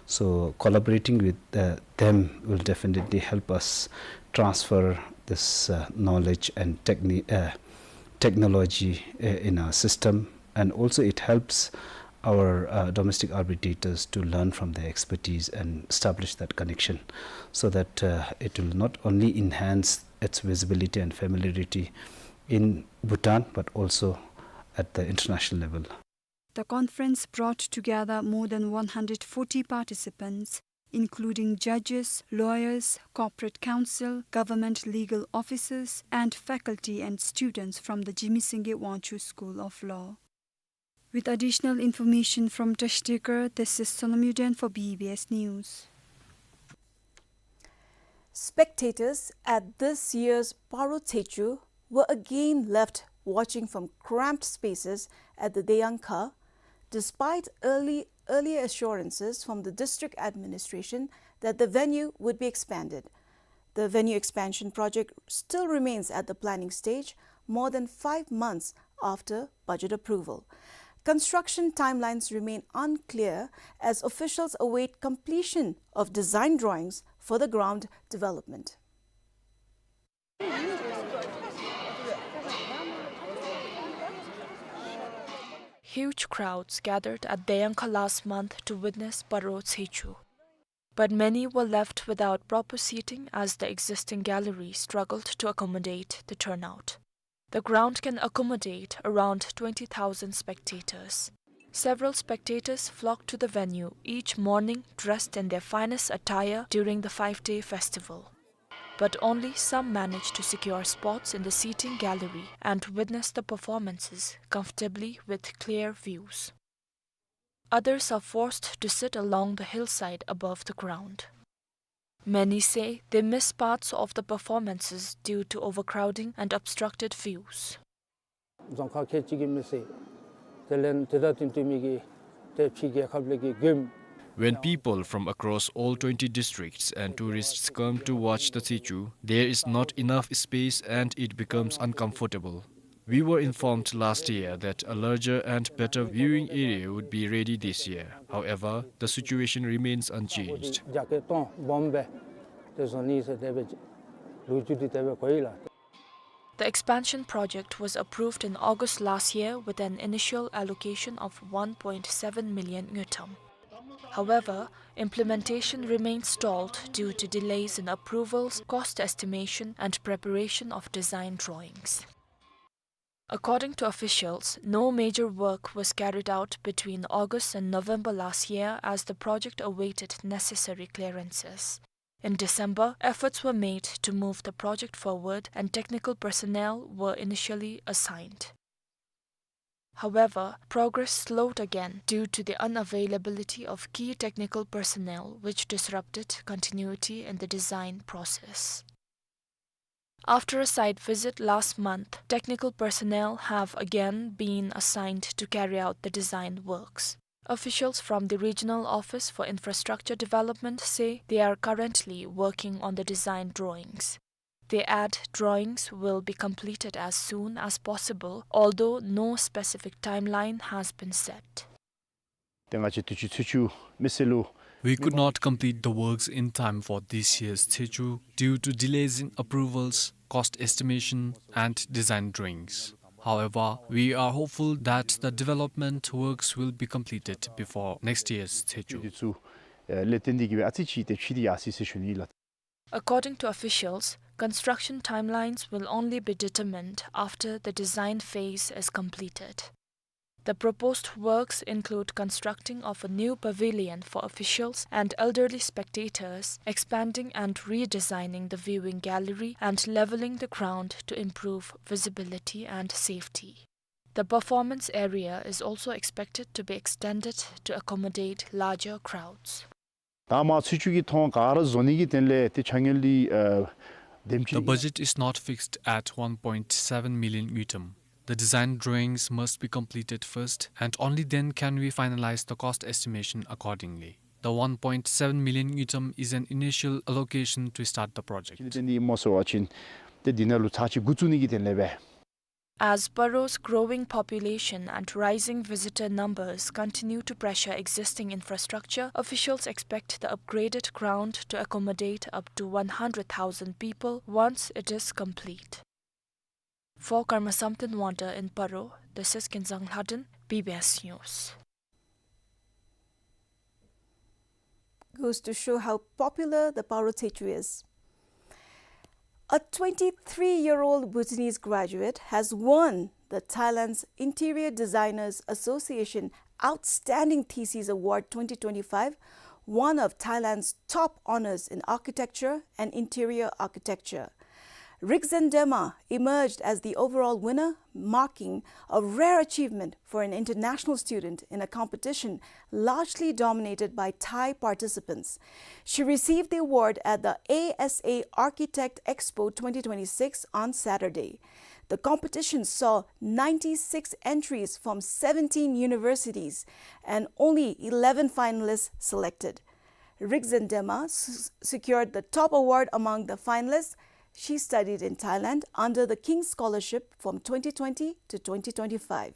So collaborating with, uh, them will definitely help us transfer this, uh, knowledge and techni-, uh, technology, uh, in our system. And also it helps our, uh, domestic arbitrators to learn from their expertise and establish that connection, so that, uh, it will not only enhance its visibility and familiarity in Bhutan, but also at the international level. The conference brought together more than one hundred forty participants, including judges, lawyers, corporate counsel, government legal officers, and faculty and students from the Jigme Singye Wangchuck School of Law. With additional information from Trashti Garh, this is Sonam Yuden for B B S News. Spectators at this year's Paro Tshechu were again left watching from cramped spaces at the Deyangkha, despite early, earlier assurances from the district administration that the venue would be expanded. The venue expansion project still remains at the planning stage, more than five months after budget approval. Construction timelines remain unclear as officials await completion of design drawings for the ground development. Huge crowds gathered at Deyangkha last month to witness Paro Tshechu. But many were left without proper seating as the existing gallery struggled to accommodate the turnout. The ground can accommodate around twenty thousand spectators. Several spectators flocked to the venue each morning dressed in their finest attire during the five-day festival. But only some managed to secure spots in the seating gallery and witness the performances comfortably with clear views. Others are forced to sit along the hillside above the ground. Many say they miss parts of the performances due to overcrowding and obstructed views. རྫོང་ཁག་ཁལ་གཅིག་གི་མི་སེར་དེ་ལས་དེ་དང་བསྟུན་ཏེ་མི་གི་ཏེ་ཕྱི་རྒྱལ་ཁབ་ལས་ཀྱི་མགྱོནམ། When people from across all twenty districts and tourists come to watch the Tshechu, there is not enough space and it becomes uncomfortable. We were informed last year that a larger and better viewing area would be ready this year. However, the situation remains unchanged. རྒྱ་སྐད་གཏོང་སྦོམ་སྦེ་ཏེ་བཟོ་ནི་ཟེར་དེ་སྦེ་ལོ་རྒྱུས་འདི་དེ་སྦེ་གོ་ཡི་ལགས། The expansion project was approved in August last year with an initial allocation of one point seven million ngultrum. However, implementation remained stalled due to delays in approvals, cost estimation, and preparation of design drawings. According to officials, no major work was carried out between August and November last year as the project awaited necessary clearances. In December, efforts were made to move the project forward and technical personnel were initially assigned. However, progress slowed again due to the unavailability of key technical personnel, which disrupted continuity in the design process. After a site visit last month, technical personnel have again been assigned to carry out the design works. Officials from the Regional Office for Infrastructure Development say they are currently working on the design drawings. They add drawings will be completed as soon as possible, although no specific timeline has been set. ཏེ་ང་བཅས་དུས་ཅི་ཚེས་བཅུ་མེ་སེར་ལུ། We could not complete the works in time for this year's Tshechu due to delays in approvals, cost estimation, and design drawings. However, we are hopeful that the development works will be completed before next year's Tshechu. དུས་ཚོད་ལས་བརྟེན་ཏེ་གིས་སྦེ་ཨ་ཙི་ཅིག་ཏེ་ཕྱིས་ཏེ་ཡར་སོ་ཡི་ཟེར་ཞུ་ནི་ལགས། According to officials, construction timelines will only be determined after the design phase is completed. The proposed works include constructing of a new pavilion for officials and elderly spectators, expanding and redesigning the viewing gallery, and leveling the ground to improve visibility and safety. The performance area is also expected to be extended to accommodate larger crowds. ད་མ་ཚུ་ཆུ་གི་ཐོང་ག་ར་བཟོ་ནི་གི་དོན་ལས་ཏེ་ཆ་ངལ་འདི་ཨ་དེམ་ཅིག The budget is not fixed at one point seven million ngultrum. The design drawings must be completed first, and only then can we finalize the cost estimation accordingly. The one point seven million ngultrum is an initial allocation to start the project. ཅི་ལས་བརྟེན་ཏེ་ཨིན་སྨོ་ཟེར་བ་ཅིན་ཏེ་འདི་ནང་ལུ་ཚར་གཅིག་འགོ་བཙུགས་ནི་གི་དོན་ལས་སྦེ། As Paro's growing population and rising visitor numbers continue to pressure existing infrastructure, officials expect the upgraded ground to accommodate up to one hundred thousand people once it is complete. For Karma Samten Wangda in Paro, this is Kinzang Lhadon, B B S News. Goes to show how popular the Paro Tshechu is. A twenty-three-year-old Bhutanese graduate has won the Thailand's Interior Designers Association Outstanding Thesis Award twenty twenty-five, one of Thailand's top honors in architecture and interior architecture. Rigzendema emerged as the overall winner, marking a rare achievement for an international student in a competition largely dominated by Thai participants. She received the award at the A S A Architect Expo twenty twenty-six on Saturday. The competition saw ninety-six entries from seventeen universities and only eleven finalists selected. Rigzendema s-, secured the top award among the finalists. She studied in Thailand under the King's Scholarship from twenty twenty to twenty twenty-five.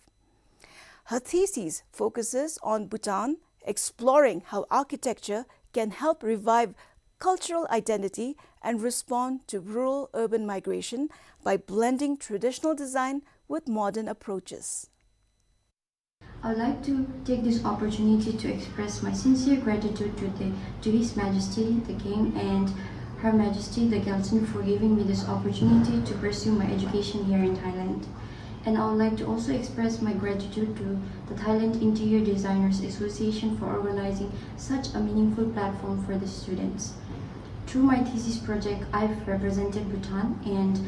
Her thesis focuses on Bhutan, exploring how architecture can help revive cultural identity and respond to rural-urban migration by blending traditional design with modern approaches. I would like to take this opportunity to express my sincere gratitude to the, to His Majesty the King and Her Majesty the Gyaltsuen for giving me this opportunity to pursue my education here in Thailand. And I would like to also express my gratitude to the Thailand Interior Designers Association for organizing such a meaningful platform for the students. Through my thesis project, I've represented Bhutan and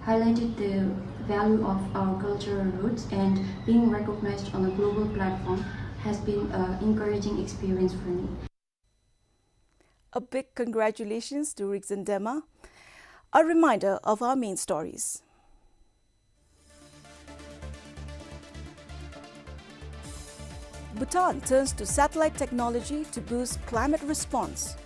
highlighted the value of our cultural roots, and being recognized on a global platform has been an encouraging experience for me. A big congratulations to Rigzendema. A reminder of our main stories. Bhutan turns to satellite technology to boost climate response.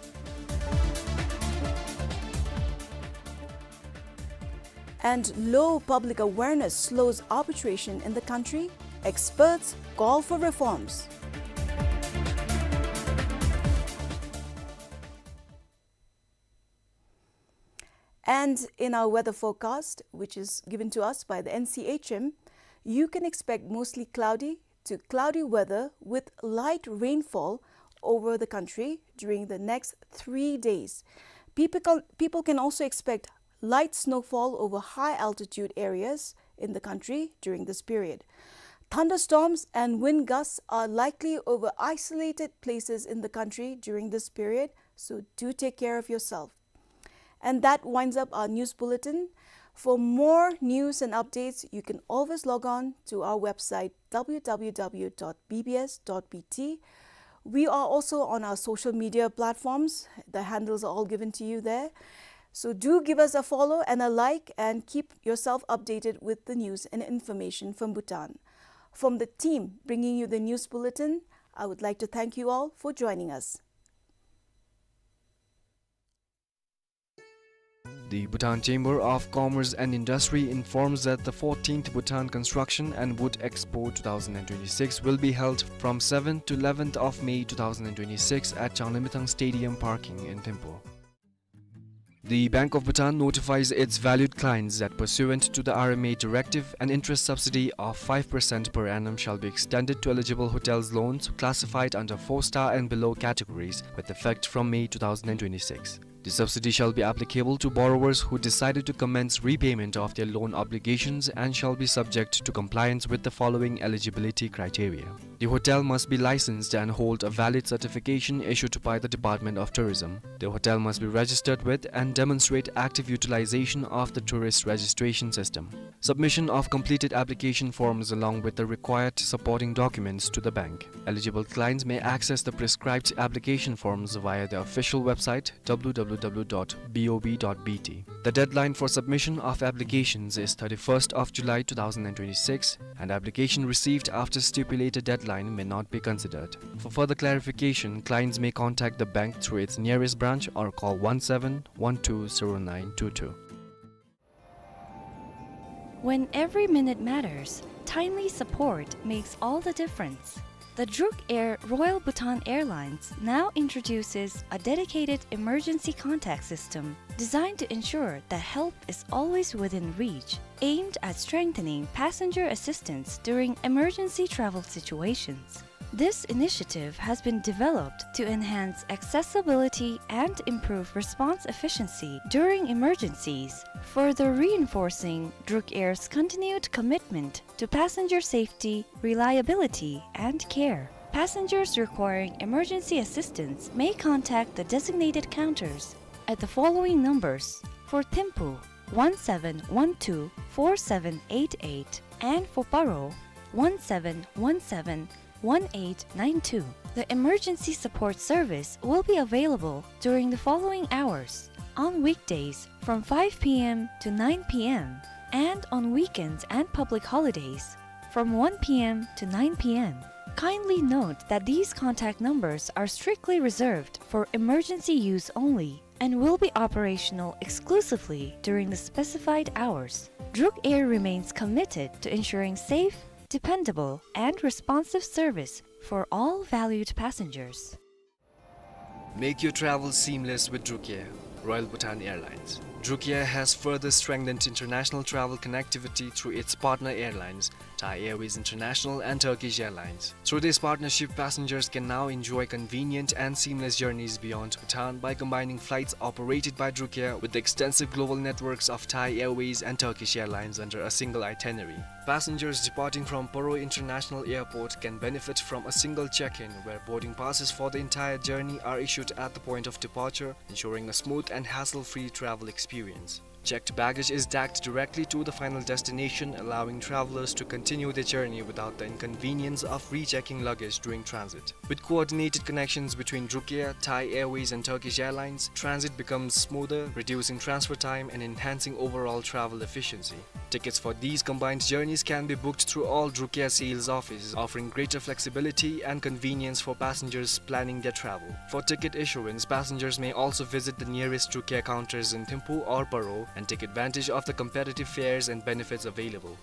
And low public awareness slows arbitration in the country. Experts call for reforms. And in our weather forecast, which is given to us by the N C H M, you can expect mostly cloudy to cloudy weather with light rainfall over the country during the next three days. People can, people can also expect light snowfall over high altitude areas in the country during this period. Thunderstorms and wind gusts are likely over isolated places in the country during this period, so do take care of yourself. And that winds up our news bulletin. For more news and updates, you can always log on to our website, w w w dot b b s dot b t. We are also on our social media platforms. The handles are all given to you there. So do give us a follow and a like, and keep yourself updated with the news and information from Bhutan. From the team bringing you the news bulletin, I would like to thank you all for joining us. The Bhutan Chamber of Commerce and Industry informs that the fourteenth Bhutan Construction and Wood Expo two thousand twenty-six will be held from seventh to eleventh of May two thousand twenty-six at Changlimithang Stadium parking in Thimphu. The Bank of Bhutan notifies its valued clients that pursuant to the R M A directive, an interest subsidy of five percent per annum shall be extended to eligible hotels loans classified under four star and below categories with effect from May two thousand twenty-six. The subsidy shall be applicable to borrowers who decided to commence repayment of their loan obligations and shall be subject to compliance with the following eligibility criteria. The hotel must be licensed and hold a valid certification issued by the Department of Tourism. The hotel must be registered with and demonstrate active utilization of the tourist registration system. Submission of completed application forms along with the required supporting documents to the bank. Eligible clients may access the prescribed application forms via the official website, w w w dot b o b dot b t. The deadline for submission of applications is thirty-first of July two thousand twenty-six, and application received after stipulated deadline may not be considered. For further clarification, clients may contact the bank through its nearest branch or call one seven one two zero nine two two. When every minute matters, timely support makes all the difference. The Druk Air Royal Bhutan Airlines now introduces a dedicated emergency contact system designed to ensure that help is always within reach, aimed at strengthening passenger assistance during emergency travel situations. This initiative has been developed to enhance accessibility and improve response efficiency during emergencies, further reinforcing Druk Air's continued commitment to passenger safety, reliability, and care. Passengers requiring emergency assistance may contact the designated counters at the following numbers: for Thimphu, one seven one two four seven eight eight, and for Paro, one seven one seven one eight nine two. The emergency support service will be available during the following hours: on weekdays from five p m to nine p m, and on weekends and public holidays from one p m to nine p m. Kindly note that these contact numbers are strictly reserved for emergency use only and will be operational exclusively during the specified hours. Druk Air remains committed to ensuring safe, dependable, and responsive service for all valued passengers. Make your travel seamless with Druk Air, Royal Bhutan Airlines. Druk Air has further strengthened international travel connectivity through its partner airlines, Thai Airways International and Turkish Airlines. Through this partnership, passengers can now enjoy convenient and seamless journeys beyond Bhutan by combining flights operated by Druk Air with the extensive global networks of Thai Airways and Turkish Airlines under a single itinerary. Passengers departing from Paro International Airport can benefit from a single check-in, where boarding passes for the entire journey are issued at the point of departure, ensuring a smooth and hassle-free travel experience. Checked baggage is tagged directly to the final destination, allowing travelers to continue their journey without the inconvenience of rechecking luggage during transit. With coordinated connections between Druk Air, Thai Airways and Turkish Airlines, transit becomes smoother, reducing transfer time and enhancing overall travel efficiency. Tickets for these combined journeys can be booked through all Druk Air sales offices, offering greater flexibility and convenience for passengers planning their travel. For ticket issuance, passengers may also visit the nearest Druk Air counters in Thimphu or Paro and take advantage of the competitive fares and benefits available.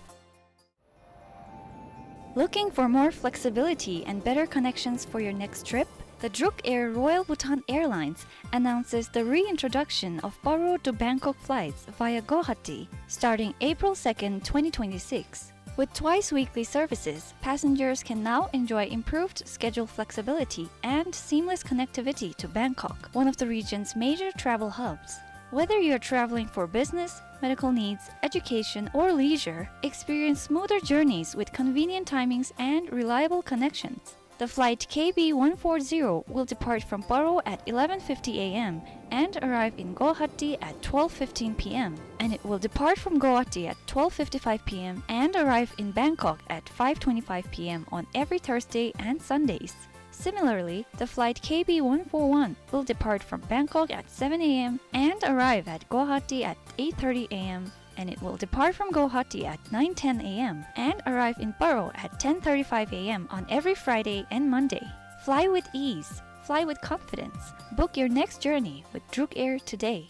Looking for more flexibility and better connections for your next trip? The Druk Air Royal Bhutan Airlines announces the reintroduction of Paro to Bangkok flights via Guwahati starting April second, twenty twenty-six. With twice weekly services, passengers can now enjoy improved schedule flexibility and seamless connectivity to Bangkok, one of the region's major travel hubs. Whether you're traveling for business, medical needs, education, or leisure, experience smoother journeys with convenient timings and reliable connections. The flight K B one four zero will depart from Paro at eleven fifty A M and arrive in Guwahati at twelve fifteen P M, and it will depart from Guwahati at twelve fifty-five P M and arrive in Bangkok at five twenty-five P M on every Thursday and Sundays. Similarly, the flight K B one four one will depart from Bangkok at seven A M and arrive at Guwahati at eight thirty A M, and it will depart from Guwahati at nine ten A M and arrive in Paro at ten thirty-five A M on every Friday and Monday. Fly with ease, fly with confidence. Book your next journey with Druk Air today.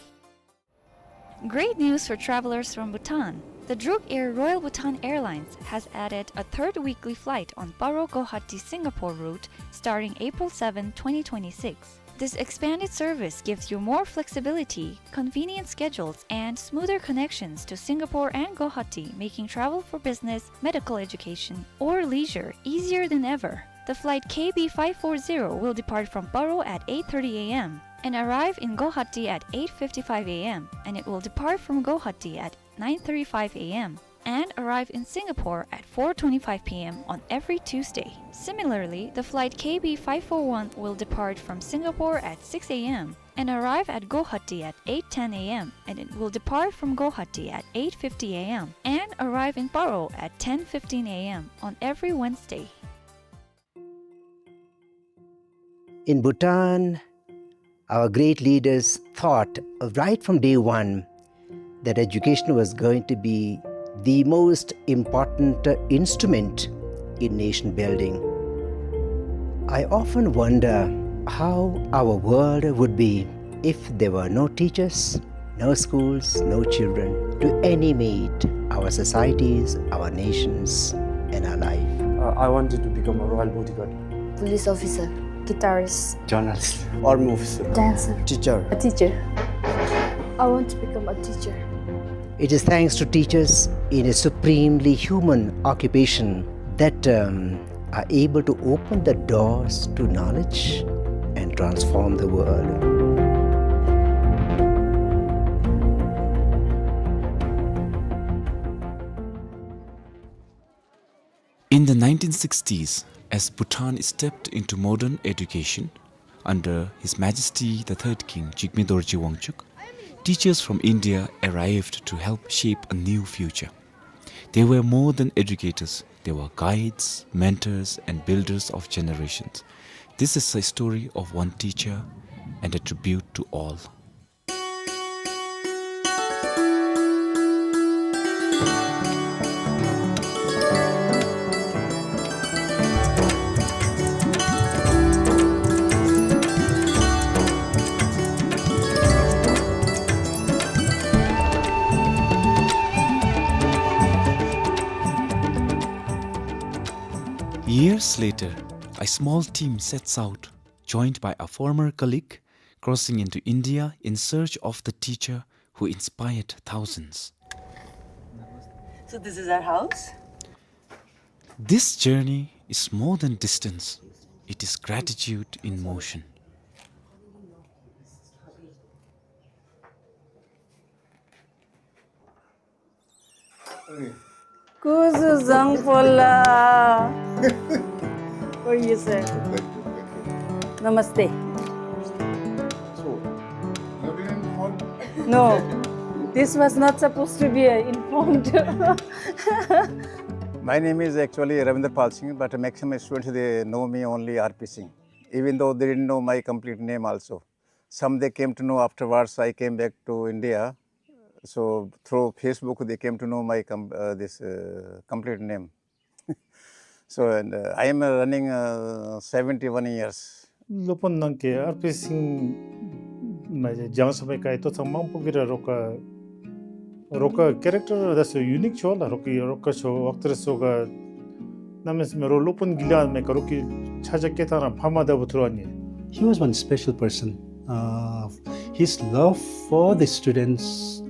Great news for travelers from Bhutan. The Druk Air Royal Bhutan Airlines has added a third weekly flight on Paro Guwahati Singapore route starting April seventh, twenty twenty-six. This expanded service gives you more flexibility, convenient schedules, and smoother connections to Singapore and Guwahati, making travel for business, medical education, or leisure easier than ever. The flight K B five four zero will depart from Paro at eight thirty A M and arrive in Guwahati at eight fifty-five A M, and it will depart from Guwahati at nine thirty-five A M and arrive in Singapore at four twenty-five P M on every Tuesday. Similarly, the flight K B five four one will depart from Singapore at six A M and arrive at Guwahati at eight ten A M, and it will depart from Guwahati at eight fifty A M and arrive in Paro at ten fifteen A M on every Wednesday. In Bhutan, our great leaders thought, uh, right from day one that education was going to be the most important, uh, instrument in nation building. I often wonder how our world would be if there were no teachers, no schools, no children to animate our societies, our nations, and our life. Uh, I wanted to become a royal bodyguard. Police officer. Guitarist. Journalist. Army officer. Dancer. Teacher. A teacher. I want to become a teacher. It is thanks to teachers in a supremely human occupation that, um, are able to open the doors to knowledge and transform the world. In the nineteen sixties, as Bhutan stepped into modern education under His Majesty the Third King Jigme Dorji Wangchuck, teachers from India arrived to help shape a new future. They were more than educators, they were guides, mentors, and builders of generations. This is a story of one teacher and a tribute to all. Years later, a small team sets out, joined by a former colleague, crossing into India in search of the teacher who inspired thousands. So this is our house. This journey is more than distance. It is gratitude in motion. Kuzu zangpola. How are you, sir? Namaste. So, you have been informed? No, this was not supposed to be, uh, informed. My name is actually Ravinder Pal Singh, but maximum students, they know me only R P Singh, even though they didn't know my complete name also. Some they came to know afterwards. I came back to India, So through Facebook, they came to know my com- uh, this uh, complete name. So and uh, I am uh, running uh, seventy-one years. སློབ་དཔོན་ནང་གི་ཨར་པི་སིང་མ་སྦྱང་ས་མེད་ཀ་ཡི་ཏོ་ཚང་མང་པོ་གི་ར་རོགས་ཀ་རོགས་ཀ་ཀེ་རེག་ཊར་ར་ད་སོ་ཡུ་ནིཀ་ཆོ་ལ་རོགས་ཀ་རོགས་ཀ་ཆོ་ཝག་ཏེ་ར་སོ་ག་གནམ་མེད་ས་མེད་རོགས་སློབ་དཔོན་གི་ལ་མེད་ཀ་རོགས་ཀྱི་ཆ་ཆ་སྐད་ཐང་རང་ཕ་མ་ད་བུ་ཐུར་བ་ནི། He was one special person. Uh, his love for the students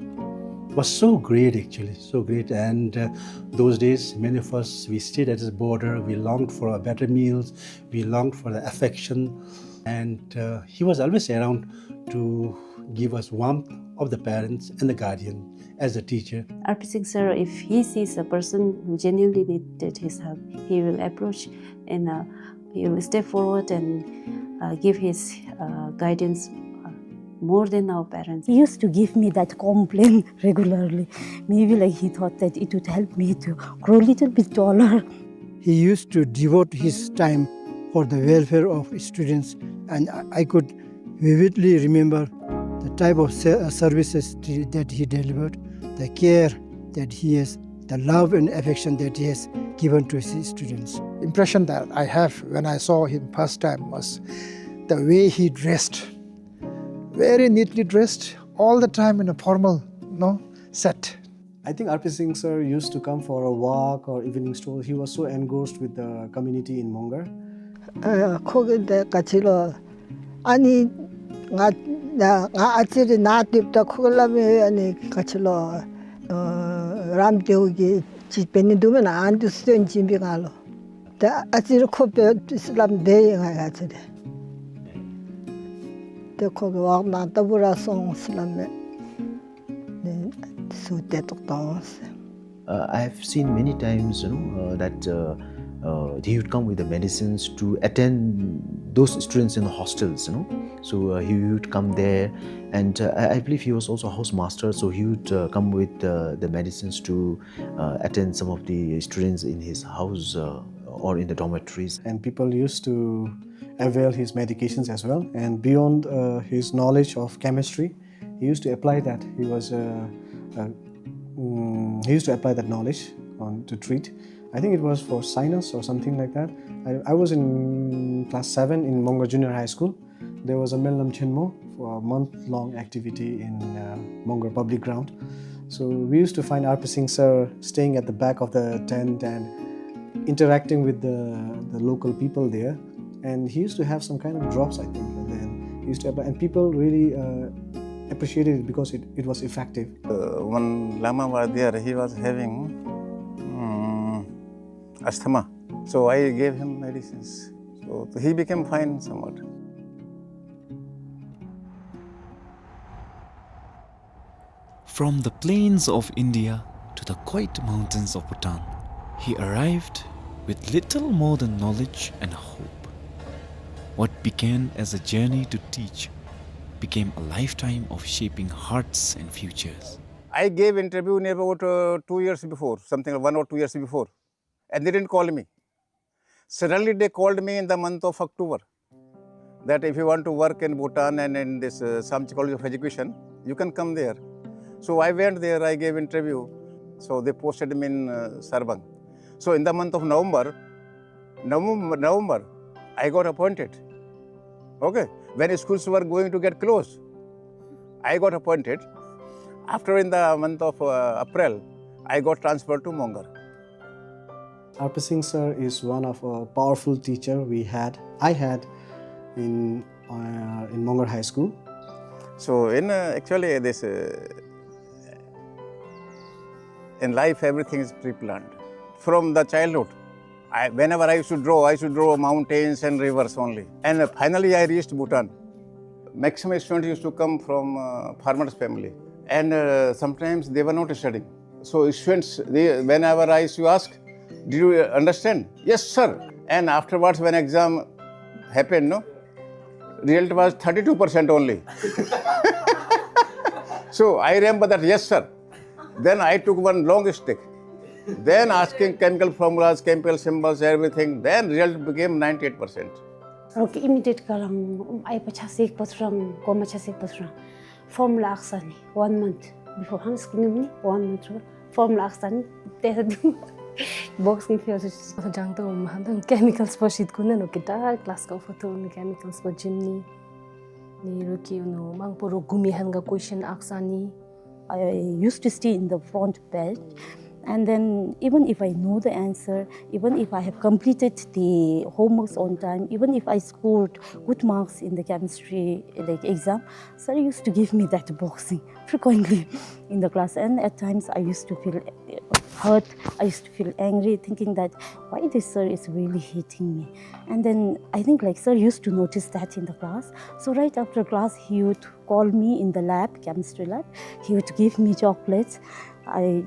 was so great, actually, so great. And uh, those days, many of us, we stayed at his border. We longed for a better meals. We longed for the affection. And uh, he was always around to give us warmth of the parents and the guardian as a teacher. Arpit Singh sir, if he sees a person who genuinely needed his help, he will approach and uh, he will step forward and uh, give his uh, guidance uh, more than our parents. He used to give me that complaint regularly. Maybe like he thought that it would help me to grow a little bit taller. He used to devote his time for the welfare of students, and I I could vividly remember the type of ser- uh, services t- that he delivered, the care that he has, the love and affection that he has given to his students. Impression that I have when I saw him first time was the way he dressed, very neatly dressed, all the time in a formal, no, set. I think Arpit Singh sir used to come for a walk or evening stroll. He was so engrossed with the community in Mongar. ཨ་ཁོ་གི་དེ་ག་ཅི་ལོ། ཨ་ནི་ང་ང་ཨ་ཙི་རེ་ནཱ་སྡོདཔ་ད་ཁོ་གི་སླབ་མི་ཨ་ནི་ག་ཅི་ལོ། ཨ་རམ་དེའུ་གི་ཅིག་འབད་ནི་འདུག་མེན་ན། ཨ་ནི་འདི་སྟོན་བྱིན་པའི་ང་ལོ། ད་ཨ་ཙི་རེ་ཁོ་འབད་སླབ་འབད་ཡི་ང་ཨ་ཙི་རེ། དེ་ཁོ་གི་འོག་ན་ལྟ་བུ་ར་སོང་སླབ་མས། ནི་སུ་དེ་ཏོག་ཏོ་ཟེར། Uh, I have seen many times, you know, uh, that uh, uh, he would come with the medicines to attend those students in the hostels, you know. So uh, he would come there, and uh, I, I believe he was also a housemaster, so he would uh, come with uh, the medicines to uh, attend some of the students in his house uh, or in the dormitories. And people used to avail his medications as well. And beyond uh, his knowledge of chemistry, he used to apply that. He was uh, uh, mm, he used to apply that knowledge on to treat. I think it was for sinus or something like that. I, I was in class seven in Mongar Junior High School. There was a Melnam Chenmo for a month-long activity in uh, Mongar Public Ground. So we used to find Arpit Singh sir staying at the back of the tent and interacting with the, the local people there. And he used to have some kind of drops, I think, and then he used to apply, and people really uh, appreciated it because it, it was effective. Uh, one lama was there, he was having um, asthma. So I gave him medicines. So he became fine somewhat. From the plains of India to the quiet mountains of Bhutan, he arrived with little more than knowledge and hope. What began as a journey to teach became a lifetime of shaping hearts and futures. I gave interview near about uh, two years before, something like one or two years before, and they didn't call me. Suddenly, they called me in the month of October that if you want to work in Bhutan and in this uh, Samtse College of Education, you can come there. So I went there, I gave interview. So they posted me in uh, Sarpang. So in the month of November, November, November, I got appointed. Okay, when schools were going to get closed, I got appointed. After, in the month of uh, April, I got transferred to Mongar. Arpit Singh sir is one of a powerful teacher we had, I had in uh, in Mongar High School. So in uh, actually this uh, in life everything is pre-planned. From the childhood, I, whenever I used to draw, I used to draw mountains and rivers only. And uh, finally I reached Bhutan. Maximum students used to come from uh, farmers family. And uh, sometimes they were not studying. So students, they, whenever I used to ask, "Did you understand?" "Yes, sir." And afterwards, when exam happened, no, result was thirty-two percent only. So I remember that, "Yes, sir." Then I took one long stick. Then asking chemical formulas, chemical symbols, everything. Then result became ninety-eight percent. Okay, immediate kalang ai pacha sik patrang, koma cha sik patrang. Formula aksani, one month. Before ཧམ་སྐུ་ནུམ་ནི་ཝན་མ་ཚུ་ཕོརམ་ལ་ཨག་ས་ནི་ཏེ་ད་དུང་བོག་སིང་ཕིལཌ་སུ་ཇང་ཏོ་མ་ཧམ་དང་ཀེ་མི་ཀལ་པོ་ཤིད་གུ་ན་ནོ་ཀི་ད་ཀླཱས་ཀོ་ཕོ་ཐོ་ནི་ཀེ་མི་ཀལ་པོ་ཇིམ་ནི་ནི་རོ་ཀི་ནོ་མང་པོ་རོ་གུ་མི་ཧན་ག་ཀུ་ཨེ་ཤན་ཨག་ས་ནི། I used to stay in the front bench, and then even if I know the answer, even if I have completed the homeworks on time, even if I scored good marks in the chemistry, like, exam, sir used to give me that boxing frequently in the class, and at times I used to feel hurt. I used to feel angry, thinking that why this sir is really hitting me. And then I think, like, sir used to notice that in the class. So right after class, he would call me in the lab, chemistry lab. He would give me chocolates. I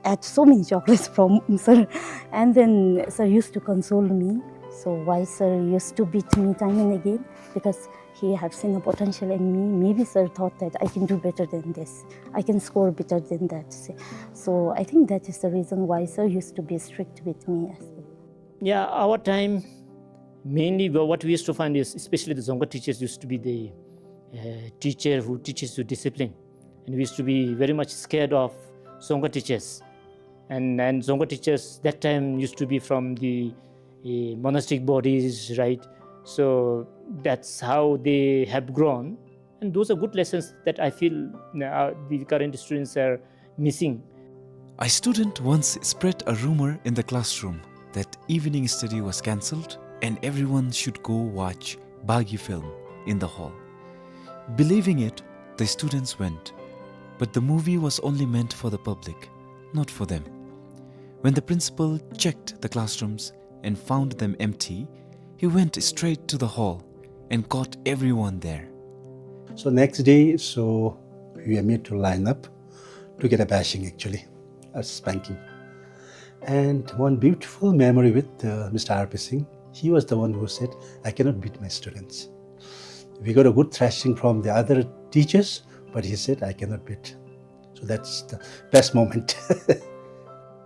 ate so many chocolates from sir. And then sir used to console me. So why sir used to beat me time and again? Because he have seen a potential in me. Maybe sir thought that I can do better than this. I can score better than that. So I think that is the reason why sir used to be strict with me. Yeah, our time, mainly wha-, what we used to find is, especially the Dzongkha teachers used to be the, uh, teacher who teaches you discipline. And we used to be very much scared of Dzongkha teachers. And, and Dzongkha teachers that time used to be from the, uh, monastic bodies, right? So that's how they have grown. And those are good lessons that I feel, uh, the current students are missing. A student once spread a rumor in the classroom that evening study was cancelled and everyone should go watch Baghi film in the hall. Believing it, the students went. But the movie was only meant for the public, not for them. When the principal checked the classrooms and found them empty, he went straight to the hall and caught everyone there. So next day, so we were made to line up to get a bashing, actually, a spanking. And one beautiful memory with, uh, Mister R P Singh, he was the one who said, "I cannot beat my students." We got a good thrashing from the other teachers, but he said, "I cannot beat." So that's the best moment.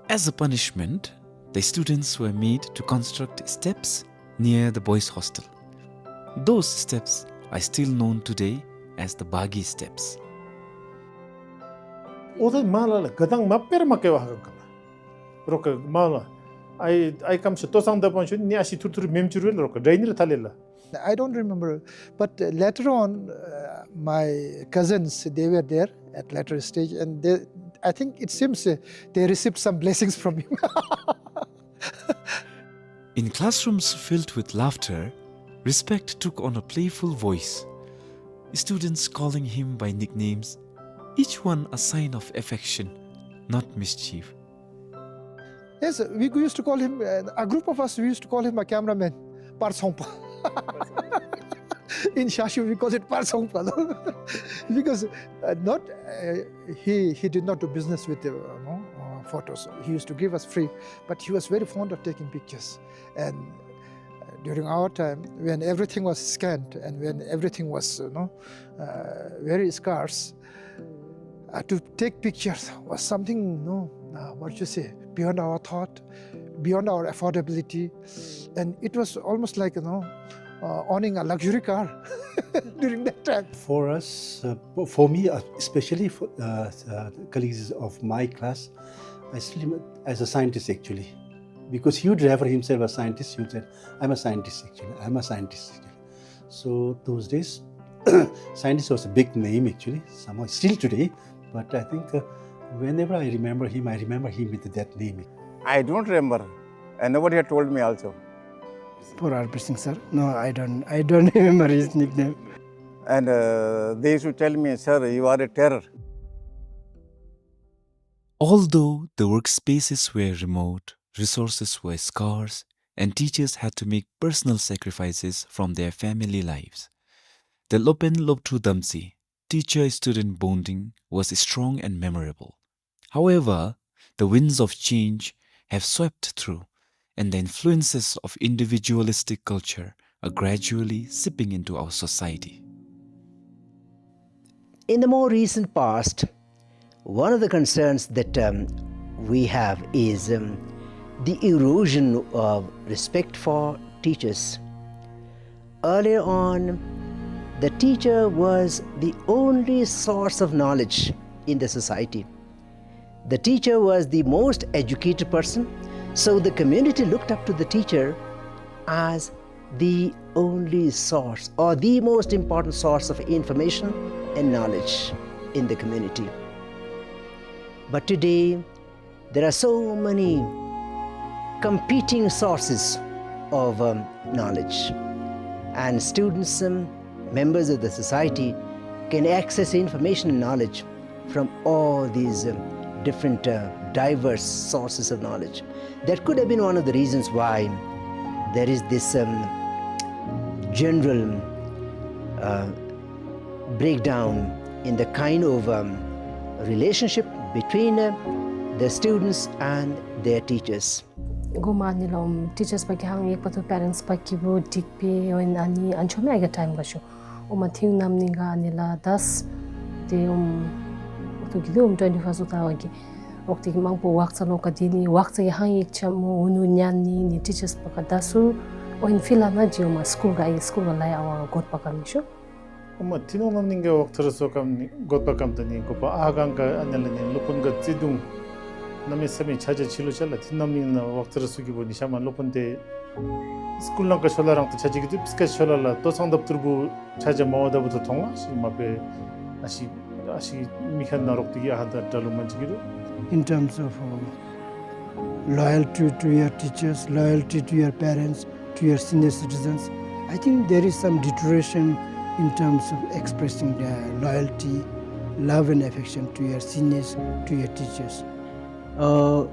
As a punishment, the students were made to construct steps near the boys' hostel. Those steps are still known today as the Baghi steps. ཨོ་ད་མ་ལ་ལ་ག་དང་མ་པེར་མ་ཀེ་བ་ཧ་གམ་ཀ་ལ། རོ་ཀ་མ་ལ། ཨའི་ཨའི་ཀམ་ཤ་ཏོ་སང་ད་པན་ཤུ་ནི་ཨ་ཤི་ཐུར་ཐུར་མེམ་ཅུར་ཝེ་ལ་རོ་ཀ་ཌའི་ནི་ར་ཐ་ལེ་ལ། I don't remember, but, uh, later on, uh, my cousins, they were there at later stage, and they, I think it seems, uh, they received some blessings from him. In classrooms filled with laughter, respect took on a playful voice. Students calling him by nicknames, each one a sign of affection, not mischief. Yes, we used to call him, uh, a group of us, we used to call him a cameraman, Par Songpa. In Shashu, we call it Par Songpa, no? Because, uh, not, uh, he, he did not do business with the, uh, no, uh, photos. He used to give us free, but he was very fond of taking pictures. And, uh, during our time, when everything was scant and when everything was, you know, uh, very scarce, uh, to take pictures was something, you know, uh, what you say, beyond our thought, beyond our affordability. And it was almost like, you know, uh, owning a luxury car during that time. For us, uh, for me, uh, especially for, uh, uh, colleagues of my class, I still remember as a scientist actually, because he would refer himself as scientist. He would say, "I'm a scientist actually. I'm a scientist actually." So those days, scientist was a big name actually. Somehow, still today, but I think, uh, whenever I remember him, I remember him with that name. I don't remember, and nobody had told me also. For R P Singh sir, no, I don't, I don't remember his nickname. And, uh, they used to tell me, "Sir, you are a terror." Although the workspaces were remote, resources were scarce, and teachers had to make personal sacrifices from their family lives, the Lopen Lopthu Damtsi teacher-student bonding was strong and memorable. However, the winds of change have swept through, and the influences of individualistic culture are gradually seeping into our society. In the more recent past, one of the concerns that, um, we have is, um, the erosion of respect for teachers. Earlier on, the teacher was the only source of knowledge in the society. The teacher was the most educated person, so the community looked up to the teacher as the only source or the most important source of information and knowledge in the community. But today, there are so many competing sources of, um, knowledge, and students, um, members of the society, can access information and knowledge from all these, um, different, uh, diverse sources of knowledge. That could have been one of the reasons why there is this, um, general, uh, breakdown in the kind of, um, relationship between, uh, the students and their teachers. གོང་མ་ཨ་ནི་ལུ་ཨམ་ཊི་ཅརསི་པ་གིས་ཧང་ཡིག་པ་ཐུ་པེ་རེནཊསི་པ་གིས་འབོ་དིག་པའི་ཨོ་ཨ་ནི་ཨན་ཆོ་མི་ཨ་ག་ཊའིམ་ག་ཤོ། ཨོ་མ་ཐིང་ནམ་ནིང་ག་ཨ་ནི་ལ་དཱས་ཏེ་ཨོམ་ཨོ་ཐུ་གི་ཏེ་ཨོམ་ཊུ་ཝེན་ཊི་ཕརསཊ་ཨོ་ཐ་ཝ་གི་ཨོ་ཐི་གི་མང་པོ་ཝརཀ་ཙ་ལོ་ཀ་དི་ནི་ཝརཀ་ཙ་གི་ཧང་ཡིག་ཆ་མོ་ཨོ་ནུ་ཉན་ནི་ནི་ཊི་ཅརསི་པ་ག་དཱས་སུ་ཨོ་ཨིན་ཕིལ་ལ་ན་ཇི་ཨོ་མ་སི་ཀུལ་ག་ཨི་སི་ཀུལ་ག་ལ་ཡ་ཨ་ཝ་གོད་པ་ག་མི་ཤོ། ཨོ་མ་ཐིང་ནོ་ནམ་ནིང་ག་ཝརཀ་ཐ་རུ་སོ་ཀམ་ནི་གོད་པ་གམ་ད་ནི་གོད་པ་ཨ་གང་ག་ཨ་ནི་ལ་ནི་སློབ་དཔོན་ག་བརྩེ་གདུང་གནམ་མེད་ས་མེད་ཆ་ཆ་ཆི་ལོ་ཆ་ལ་ཐིང་ནམ་ནིང་ལ་ཝརཀ་ཐ་རུ་སོ་གི་འབོ་ནི་ཤ་མ་སློབ་དཔོན་ཏེ་སི་ཀུལ་ནང་ག་ཤོ་ལ་རང་ཏེ་ཆ་ཆི་གི་ཏེ་པིས་ཀ་ཤོ་ལ་ལ་ཏོ་ཚང་དབ་ཐུར་བུ་ཆ་ཆ་མ་ཝ་ད་བུ་ཐོ་ཐོང་ལ་ཤི་མ་པེ་ཨ་ཤི་ཨ་ཤི་མི་ཁ་ན་རོག་ཏེ་གི་ཨ་ཧ་ད་དྲ་ལུ་མན་ཅི་གི་རུ། In terms of, uh, loyalty to your teachers, loyalty to your parents, to your senior citizens, I think there is some deterioration in terms of expressing the loyalty, love and affection to your seniors, to your teachers. Uh,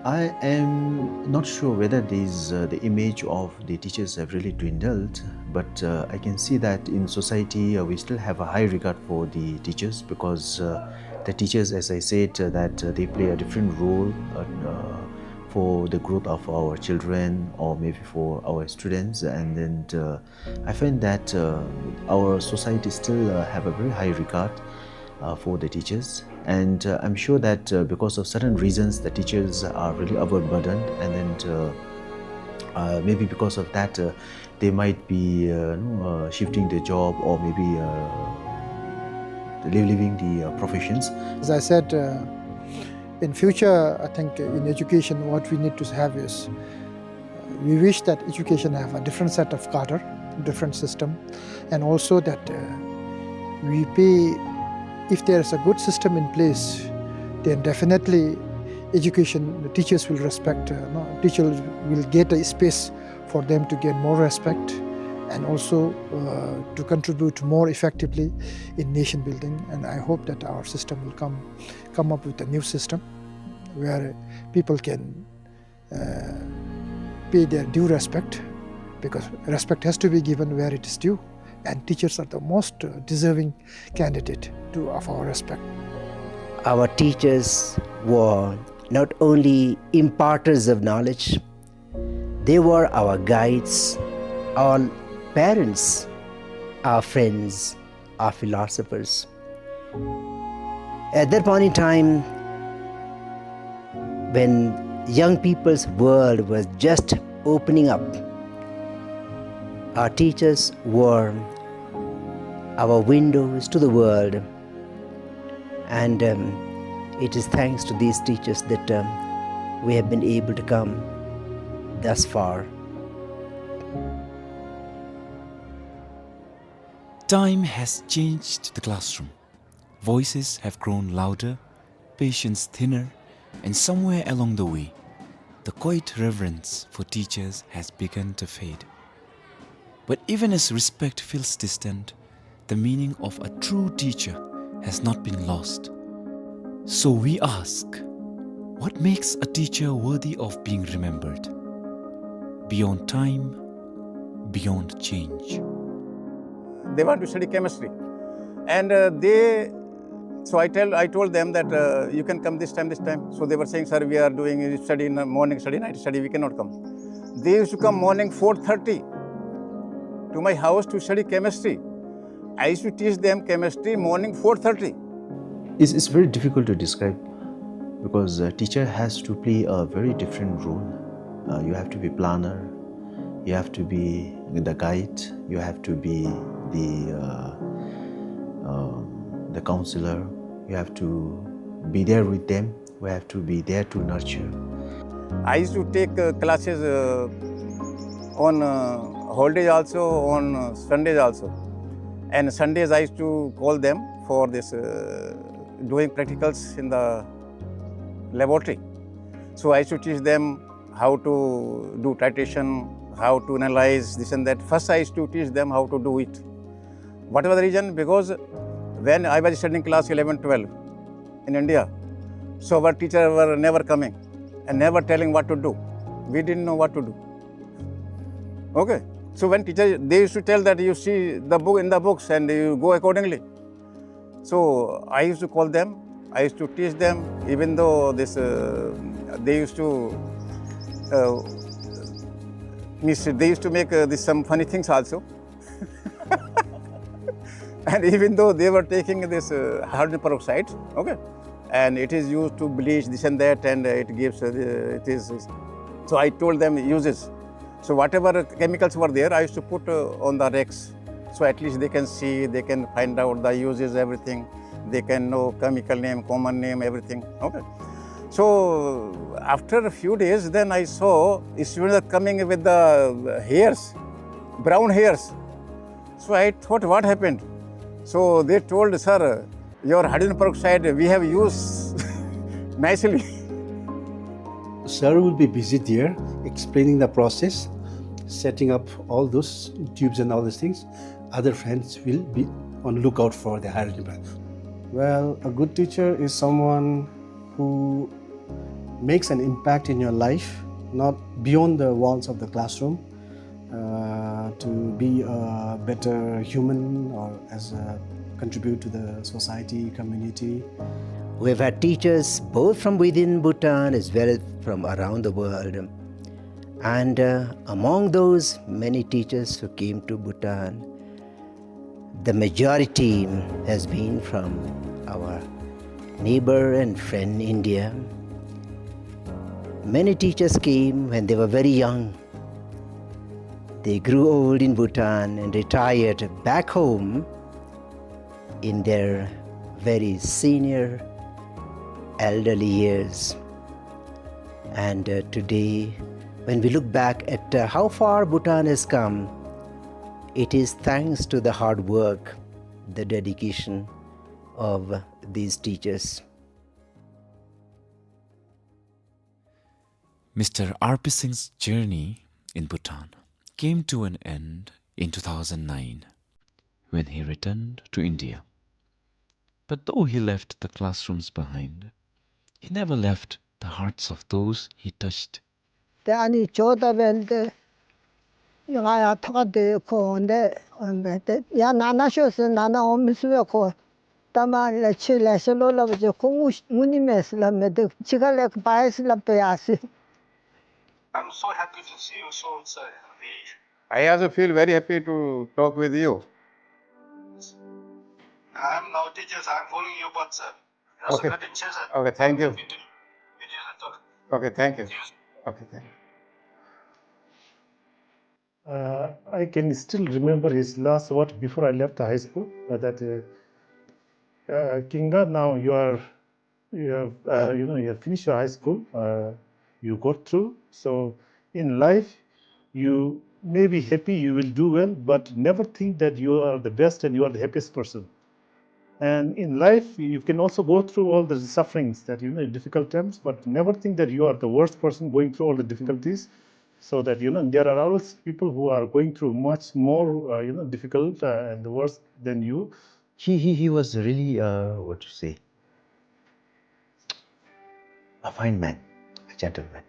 I am not sure whether these, uh, the image of the teachers have really dwindled, but, uh, I can see that in society, uh, we still have a high regard for the teachers because, uh, the teachers, as I said, uh, that, uh, they play a different role, uh, uh, for the growth of our children or maybe for our students. And then, uh, I find that, uh, our society still, uh, have a very high regard, uh, for the teachers. And, uh, I'm sure that, uh, because of certain reasons, the teachers are really overburdened. And then, uh, uh, maybe because of that, uh, they might be, uh, you know, uh, shifting their job or maybe, uh, leaving the, uh, professions. As I said, uh, in future, I think in education, what we need to have is, uh, we wish that education have a different set of cadre, different system, and also that, uh, we pay, if there is a good system in place, then definitely education, the teachers will respect, uh, no, teachers will get a space for them to gain more respect and also, uh, to contribute more effectively in nation building. And I hope that our system will come, come up with a new system where people can, uh, pay their due respect, because respect has to be given where it is due, and teachers are the most, uh, deserving candidate to, of our respect. Our teachers were not only imparters of knowledge, they were our guides, our parents, our friends, our philosophers. At that point in time, when young people's world was just opening up, our teachers were our windows to the world. And, um, it is thanks to these teachers that, um, we have been able to come thus far. Time has changed the classroom. Voices have grown louder, patience thinner, and somewhere along the way, the quiet reverence for teachers has begun to fade. But even as respect feels distant, the meaning of a true teacher has not been lost. So we ask, what makes a teacher worthy of being remembered? Beyond time, beyond change. They want to study chemistry. And, uh, they, so I tell, I told them that, uh, you can come this time, this time. So they were saying, "Sir, we are doing study in the morning, study night, study, we cannot come." They used to come morning four thirty to my house to study chemistry. I used to teach them chemistry morning four thirty. It's, it's very difficult to describe because a teacher has to play a very different role. Uh, you have to be planner, you have to be the guide, you have to be the, uh, uh, the counselor, We have to be there with them. We have to be there to nurture. I used to take, uh, classes, uh, on, uh, holidays also, on, uh, Sundays also. And Sundays I used to call them for this, uh, doing practicals in the laboratory. So I used to teach them how to do titration, how to analyze this and that. First, I used to teach them how to do it. What was the reason? Because when I was studying class eleven, twelve in India, so our teachers were never coming and never telling what to do. We didn't know what to do. Okay. So when teacher, they used to tell that you see the book in the books and you go accordingly. So I used to call them, I used to teach them, even though this, uh, they used to, uh, means they used to make, uh, this, some funny things also. And even though they were taking this, uh, hydrogen peroxide, okay, and it is used to bleach this and that, and, uh, it gives, uh, the, it is. So I told them, "Use this." So whatever chemicals were there, I used to put, uh, on the racks. So at least they can see, they can find out the uses, everything. They can know chemical name, common name, everything. Okay. So after a few days, then I saw students are coming with the hairs, brown hairs. So I thought, "What happened?" So they told, "Sir, your hydrogen peroxide we have used nicely." Sir will be busy there explaining the process, setting up all those tubes and all those things. Other friends will be on lookout for the hydrogen peroxide. Well, a good teacher is someone who makes an impact in your life, not beyond the walls of the classroom, uh, to be a better human or as a contribute to the society, community. We've had teachers both from within Bhutan as well as from around the world. And, uh, among those many teachers who came to Bhutan, the majority has been from our neighbor and friend India. Many teachers came when they were very young. They grew old in Bhutan and retired back home in their very senior elderly years. And, uh, today, when we look back at, uh, how far Bhutan has come, it is thanks to the hard work, the dedication of these teachers. Mister R P Singh's journey in Bhutan came to an end in two thousand nine when he returned to India. But though he left the classrooms behind, he never left the hearts of those he touched. ཏེ་ཨ་ནི་འགྱོ་ད་འབདན་ཏེ་ང་ཡང་ཐོག་ཁར་སྡོད་ཁོ་འོང་སྟེ་འོང་སྦེ་ཏེ་ཡང་ནང་ན་ཤོག་ཟེར་ནང་ན་འོང་མི་ཚུགས་པས། ཁོ་ད་མ་ལས་ཆོས་ལེ་ཤ་ལོ་སླབ་པ་ཅིན་ཁོ་ངུ་ངུ་ནི་མས་ཟེར་སླབ་མས། ཏེ་ཕྱི་ཁ་ལས་ཁོ་བའི་ཟེར་སླབ་པས་ཡ་ཟེར། I'm so happy to see you soon, sir. We I also feel very happy to talk with you. I'm now teachers, I'm following you, but sir. Okay. Okay, thank you. Okay, thank you. Okay, thank you. Uh, I can still remember his last word before I left the high school, uh, that, uh, uh, "Kinga, now you are, you have, uh, you know, you have finished your high school, uh, you got through. So in life, you may be happy, you will do well, but never think that you are the best and you are the happiest person." And in life, you can also go through all the sufferings that, you know, difficult times, but never think that you are the worst person going through all the difficulties. So that, you know, there are always people who are going through much more, uh, you know, difficult, uh, and worse than you. He, he, he was really, uh, what to say, a fine man, a gentleman.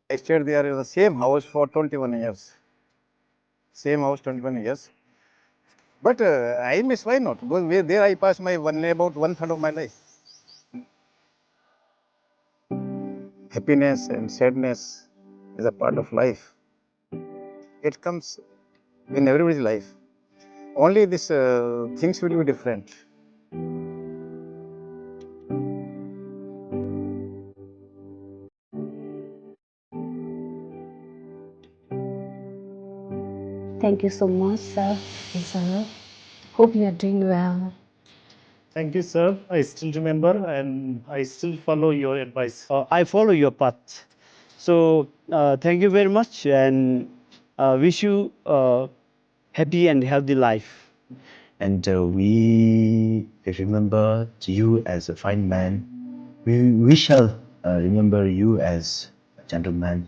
I stayed there in the same house for twenty-one years. Same house, twenty-one years. But, uh, I miss, why not? Because where, there I passed my one, about one third of my life. Happiness and sadness is a part of life. It comes in everybody's life. Only this, uh, things will be different. Thank you so much, sir. Yes, sir. Hope you are doing well. Thank you, sir. I still remember and I still follow your advice. Uh, I follow your path. So, uh, thank you very much and, uh, wish you, uh, happy and healthy life. And, uh, we remember you as a fine man. We, we shall, uh, remember you as a gentleman.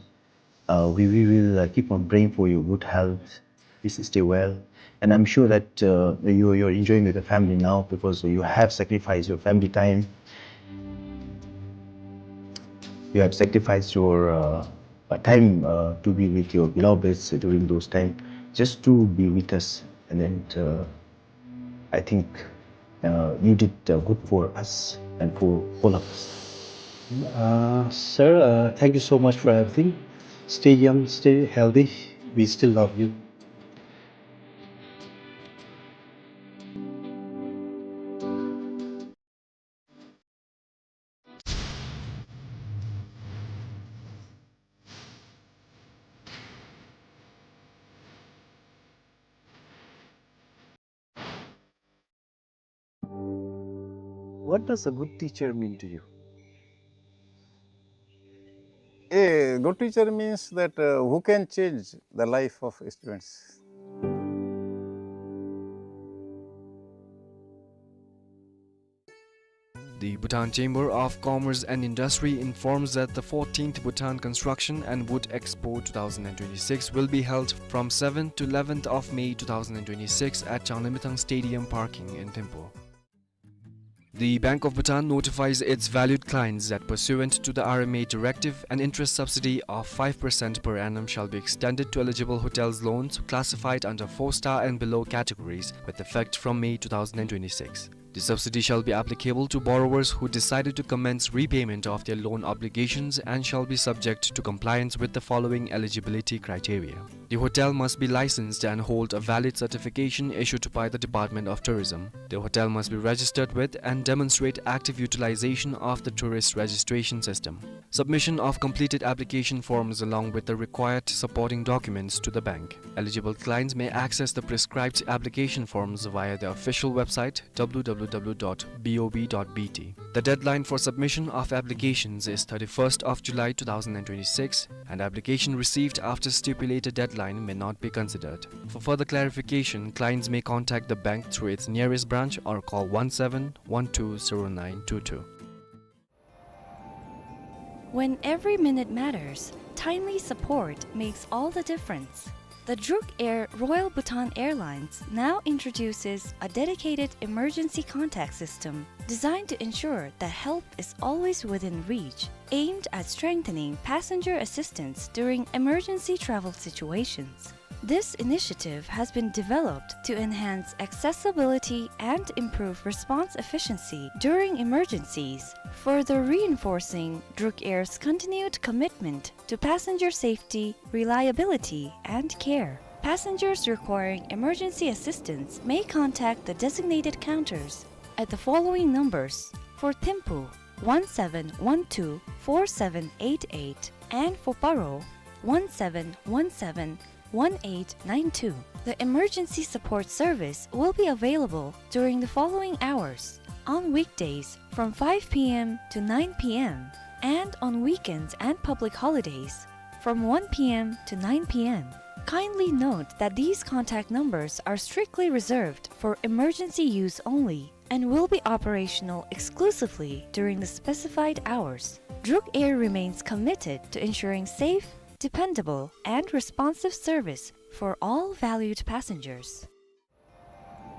Uh, we, we will, uh, keep on praying for your good health. Please stay well. And I'm sure that, uh, you, you're enjoying with the family now because you have sacrificed your family time. You have sacrificed your, uh, uh, time, uh, to be with your beloveds during those times, just to be with us. And then, uh, I think, uh, you did, uh, good for us and for all of us. Uh, sir, uh, thank you so much for everything. Stay young, stay healthy. We still love you. What does a good teacher mean to you? A good teacher means that, uh, who can change the life of students. The Bhutan Chamber of Commerce and Industry informs that the fourteenth Bhutan Construction and Wood Expo two thousand and twenty-six will be held from seventh to eleventh of May two thousand and twenty-six at Changlimithang Stadium parking in Thimphu. The Bank of Bhutan notifies its valued clients that pursuant to the R M A directive, an interest subsidy of five percent per annum shall be extended to eligible hotels loans classified under four-star and below categories with effect from May two thousand and twenty-six. The subsidy shall be applicable to borrowers who decided to commence repayment of their loan obligations and shall be subject to compliance with the following eligibility criteria. The hotel must be licensed and hold a valid certification issued by the Department of Tourism. The hotel must be registered with and demonstrate active utilization of the tourist registration system. Submission of completed application forms along with the required supporting documents to the bank. Eligible clients may access the prescribed application forms via the official website, W W W dot B O B dot B T. The deadline for submission of applications is thirty-first of July two thousand and twenty-six, and application received after stipulated deadline may not be considered. For further clarification, clients may contact the bank through its nearest branch or call one seven one two zero nine two two. When every minute matters, timely support makes all the difference. The Druk Air Royal Bhutan Airlines now introduces a dedicated emergency contact system designed to ensure that help is always within reach, aimed at strengthening passenger assistance during emergency travel situations. This initiative has been developed to enhance accessibility and improve response efficiency during emergencies, further reinforcing Druk Air's continued commitment to passenger safety, reliability, and care. Passengers requiring emergency assistance may contact the designated counters at the following numbers: for Thimphu, one seven one two four seven eight eight, and for Paro, one seven one seven one eight nine two. The emergency support service will be available during the following hours: on weekdays from five P M to nine P M, and on weekends and public holidays from one P M to nine P M. Kindly note that these contact numbers are strictly reserved for emergency use only and will be operational exclusively during the specified hours. Druk Air remains committed to ensuring safe, dependable, and responsive service for all valued passengers.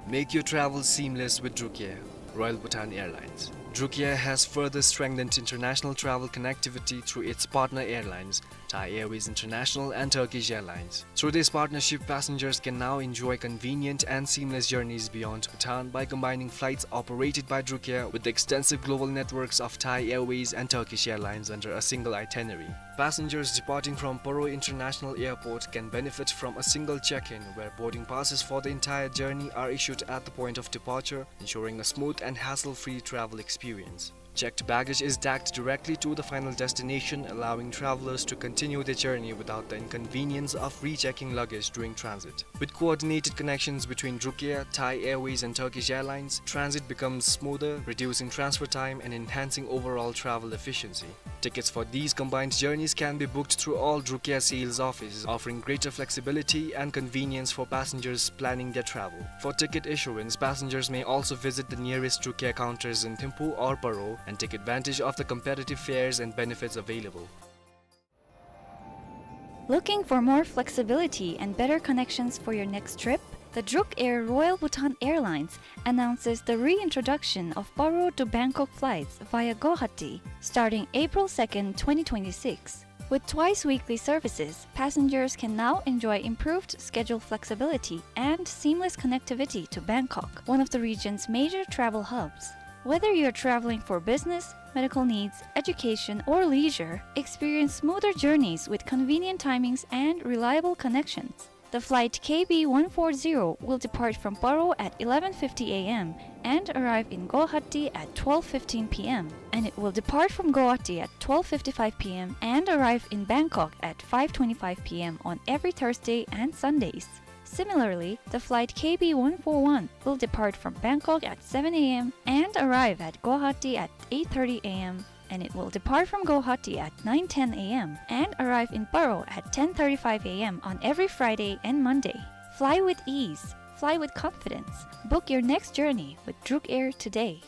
Make your travel seamless with Druk Air, Royal Bhutan Airlines. Druk Air has further strengthened international travel connectivity through its partner airlines, Thai Airways International and Turkish Airlines. Through this partnership, passengers can now enjoy convenient and seamless journeys beyond Bhutan by combining flights operated by Druk Air with the extensive global networks of Thai Airways and Turkish Airlines under a single itinerary. Passengers departing from Paro International Airport can benefit from a single check-in, where boarding passes for the entire journey are issued at the point of departure, ensuring a smooth and hassle-free travel experience. Checked baggage is tagged directly to the final destination, allowing travelers to continue their journey without the inconvenience of rechecking luggage during transit. With coordinated connections between Druk Air, Thai Airways, and Turkish Airlines, transit becomes smoother, reducing transfer time and enhancing overall travel efficiency. Tickets for these combined journeys can be booked through all Druk Air sales offices, offering greater flexibility and convenience for passengers planning their travel. For ticket issuance, passengers may also visit the nearest Druk Air counters in Thimphu or Paro and take advantage of the competitive fares and benefits available. Looking for more flexibility and better connections for your next trip? The Druk Air Royal Bhutan Airlines announces the reintroduction of Paro to Bangkok flights via Guwahati starting April second, twenty twenty-six. With twice weekly services, passengers can now enjoy improved schedule flexibility and seamless connectivity to Bangkok, one of the region's major travel hubs. Whether you're traveling for business, medical needs, education, or leisure, experience smoother journeys with convenient timings and reliable connections. The flight K B one four zero will depart from Paro at eleven fifty A M and arrive in Guwahati at twelve fifteen P M, and it will depart from Guwahati at twelve fifty-five P M and arrive in Bangkok at five twenty-five P M on every Thursday and Sundays. Similarly, the flight K B one four one will depart from Bangkok at seven A M and arrive at Guwahati at eight thirty A M, and it will depart from Guwahati at nine ten A M and arrive in Paro at ten thirty-five A M on every Friday and Monday. Fly with ease. Fly with confidence. Book your next journey with Druk Air today.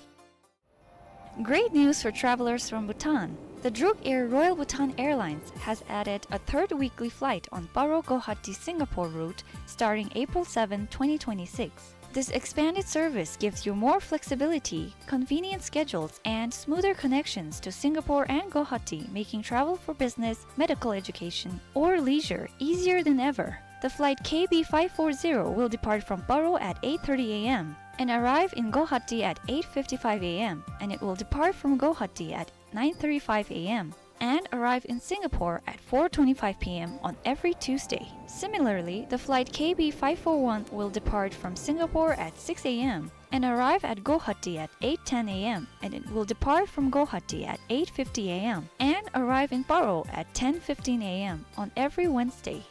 Great news for travelers from Bhutan. The Druk Air Royal Bhutan Airlines has added a third weekly flight on Paro Guwahati Singapore route starting April seventh, twenty twenty-six. This expanded service gives you more flexibility, convenient schedules, and smoother connections to Singapore and Guwahati, making travel for business, medical education, or leisure easier than ever. The flight K B five four zero will depart from Paro at eight thirty A M and arrive in Guwahati at eight fifty-five A M, and it will depart from Guwahati at nine thirty-five A M and arrive in Singapore at four twenty-five P M on every Tuesday. Similarly, the flight K B five four one will depart from Singapore at six A M and arrive at Guwahati at eight ten A M, and it will depart from Guwahati at eight fifty A M and arrive in Paro at ten fifteen A M on every Wednesday.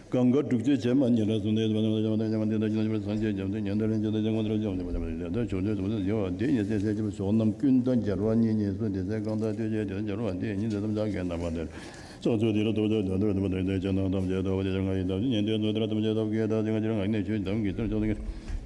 གང་ག་དྲུག་ཅུ་བྱེ་མ་སྙེད་ལ་སོགས་ཏེ། སངས་རྒྱས་བྱེ་བ་དེ་ཉིད་ལ་སོགས་ཏེ། ཕྱོགས་རྣམས་ཀུན་ཏུ་རྒྱལ་བ་མཉེས་པ་ཉིད་ལ་སོགས་ཏེ། གང་ག་དྲུག་ཅུ་བྱེ་མ་སྙེད་ལ་སོགས་ཏེ། ཕྱོགས་རྣམས་ཀུན་ཏུ་རྒྱལ་བ་མཉེས་པ་ཉིད་ལ་སོགས་ཏེ། གང་ག་དྲུག་ཅུ་བྱེ་མ་སྙེད་ལ་སོགས་ཏེ། ཕྱོགས་རྣམས་ཀུན་ཏུ་རྒྱལ་བ་མཉེས་པ་ཉིད་ལ་སོགས་ཏེ། ཕྱོགས་རྣམས་ཀུན་ཏུ་རྒྱལ་བ་མཉེས་པ་ཉིད་ལ་སོགས་ཏེ། ཕྱོགས་རྣམས་ཀུན་ཏུ་རྒྱལ་བ་མཉེས་པ་ཉིད་ལ་སོགས་ཏེ། ཕྱོགས་རྣམས་ཀུན་ཏུ་རྒྱལ་བ་མཉེས་པ་ཉིད་ལ་སོགས་ཏེ།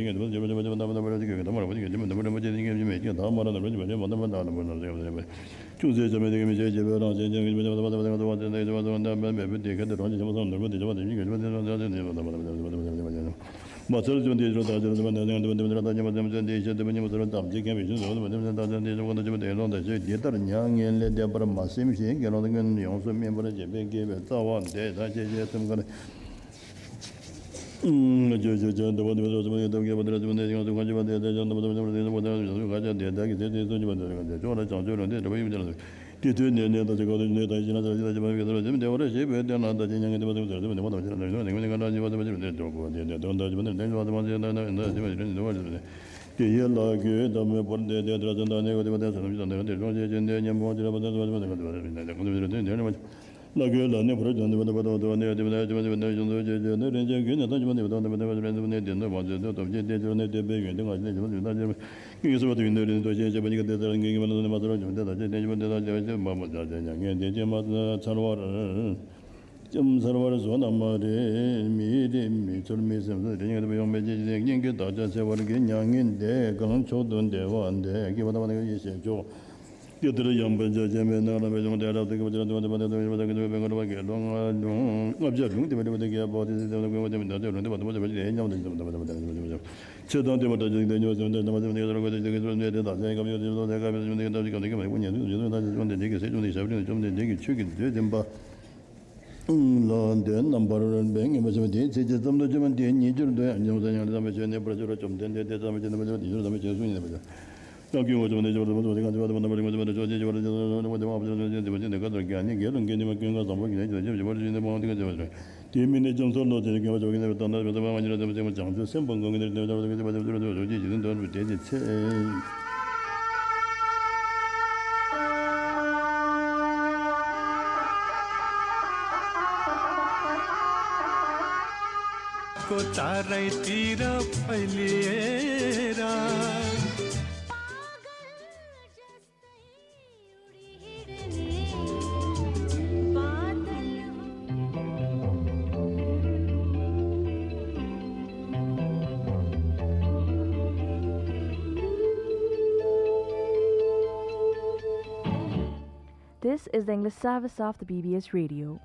This is the English service of the B B S Radio.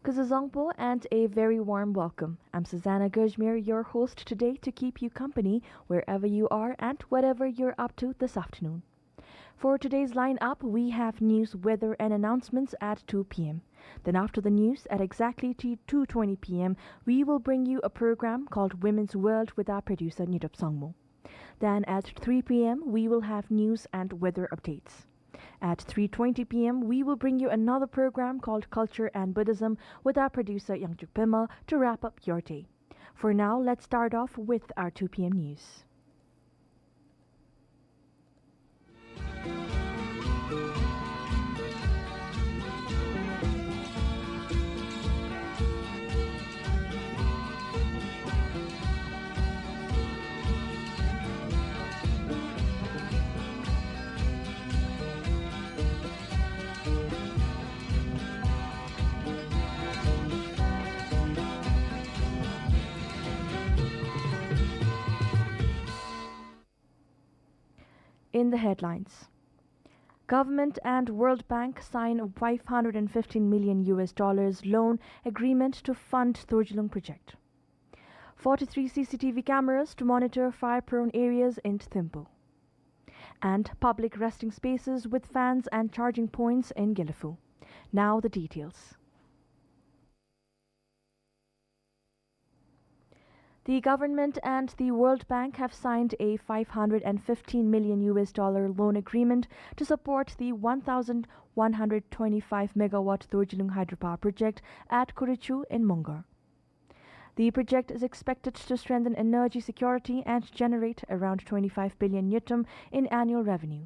Kuzuzangpo and a very warm welcome. I'm Susanna Gajmer, your host today to keep you company wherever you are and whatever you're up to this afternoon. For today's lineup, we have news, weather, and announcements at two p.m. Then after the news, at exactly t-, two twenty p.m., we will bring you a program called Women's World with our producer, Nidop Sangmo. Then at three p.m., we will have news and weather updates. At three twenty p.m., we will bring you another program called Culture and Buddhism with our producer, Yangchuk Pema, to wrap up your day. For now, let's start off with our two p.m. news. In the headlines, Government and World Bank sign a five hundred and fifteen million U S dollars loan agreement to fund Dorjilung project. Forty-three C C T V cameras to monitor fire-prone areas in Thimphu. And public resting spaces with fans and charging points in Gelephu. Now the details. The government and the World Bank have signed a five hundred and fifteen million U S dollar loan agreement to support the one thousand one hundred twenty-five megawatt Dorjilung hydropower project at Kurichu in Mongar. The project is expected to strengthen energy security and generate around twenty-five billion ngultrum in annual revenue.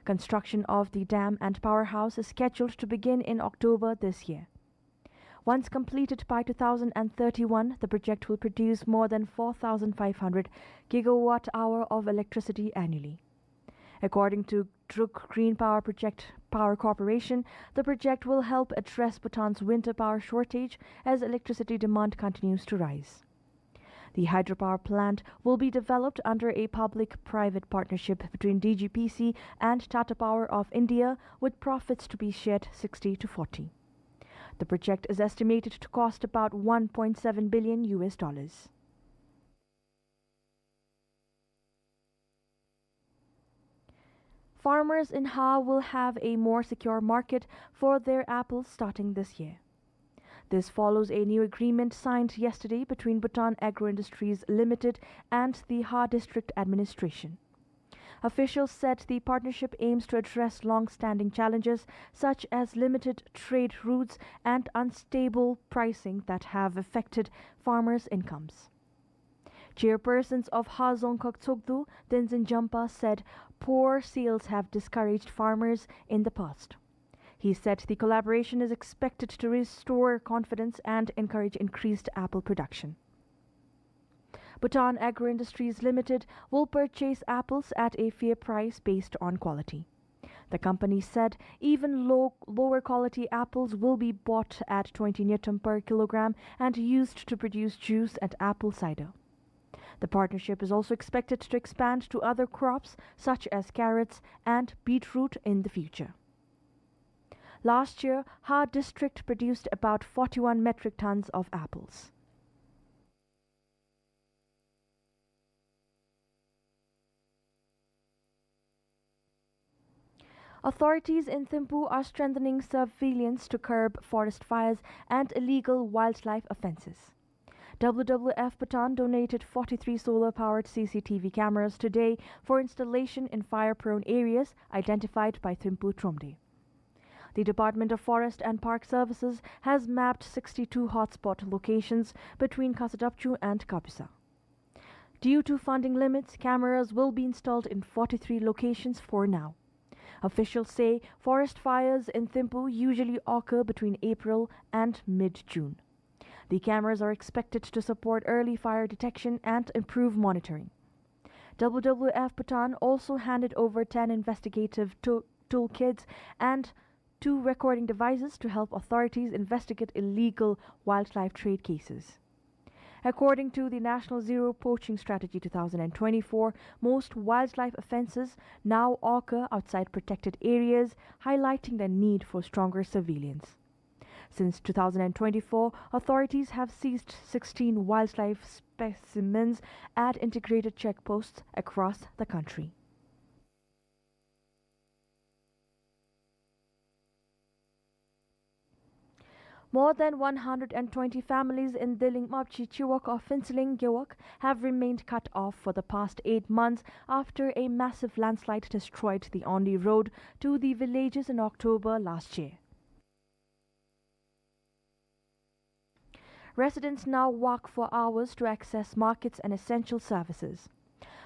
Construction of the dam and powerhouse is scheduled to begin in October this year. Once completed by two thousand and thirty-one, the project will produce more than four thousand five hundred gigawatt hour of electricity annually. According to Druk Green Power Project Power Corporation, the project will help address Bhutan's winter power shortage as electricity demand continues to rise. The hydropower plant will be developed under a public-private partnership between D G P C and Tata Power of India, with profits to be shared sixty to forty. The project is estimated to cost about one point seven billion U S dollars. Farmers in Ha will have a more secure market for their apples starting this year. This follows a new agreement signed yesterday between Bhutan Agro Industries Limited and the Ha District Administration. Officials said the partnership aims to address long-standing challenges such as limited trade routes and unstable pricing that have affected farmers' incomes. Chairpersons of Ha Dzongkhag Tshogdu, Tenzin Jampa, said poor sales have discouraged farmers in the past. He said the collaboration is expected to restore confidence and encourage increased apple production. Bhutan Agro Industries Limited will purchase apples at a fair price based on quality. The company said even low, lower quality apples will be bought at twenty ngultrum per kilogram and used to produce juice and apple cider. The partnership is also expected to expand to other crops such as carrots and beetroot in the future. Last year, Ha District produced about forty-one metric tons of apples. Authorities in Thimphu are strengthening surveillance to curb forest fires and illegal wildlife offenses. W W F Bhutan donated forty-three solar-powered C C T V cameras today for installation in fire-prone areas identified by Thimphu Tromde. The Department of Forest and Park Services has mapped sixty-two hotspot locations between Khasadapchu and Kapisa. Due to funding limits, cameras will be installed in forty-three locations for now. Officials say forest fires in Thimphu usually occur between April and mid-June. The cameras are expected to support early fire detection and improve monitoring. W W F Bhutan also handed over ten investigative to-, toolkits and two recording devices to help authorities investigate illegal wildlife trade cases. According to the National Zero Poaching Strategy two thousand and twenty-four, most wildlife offenses now occur outside protected areas, highlighting the need for stronger surveillance. Since two thousand and twenty-four, authorities have seized sixteen wildlife specimens at integrated checkposts across the country. More than one hundred and twenty families in Delingmapchi Chiwok of Phuentsholing Gewog have remained cut off for the past eight months after a massive landslide destroyed the only road to the villages in October last year. Residents now walk for hours to access markets and essential services.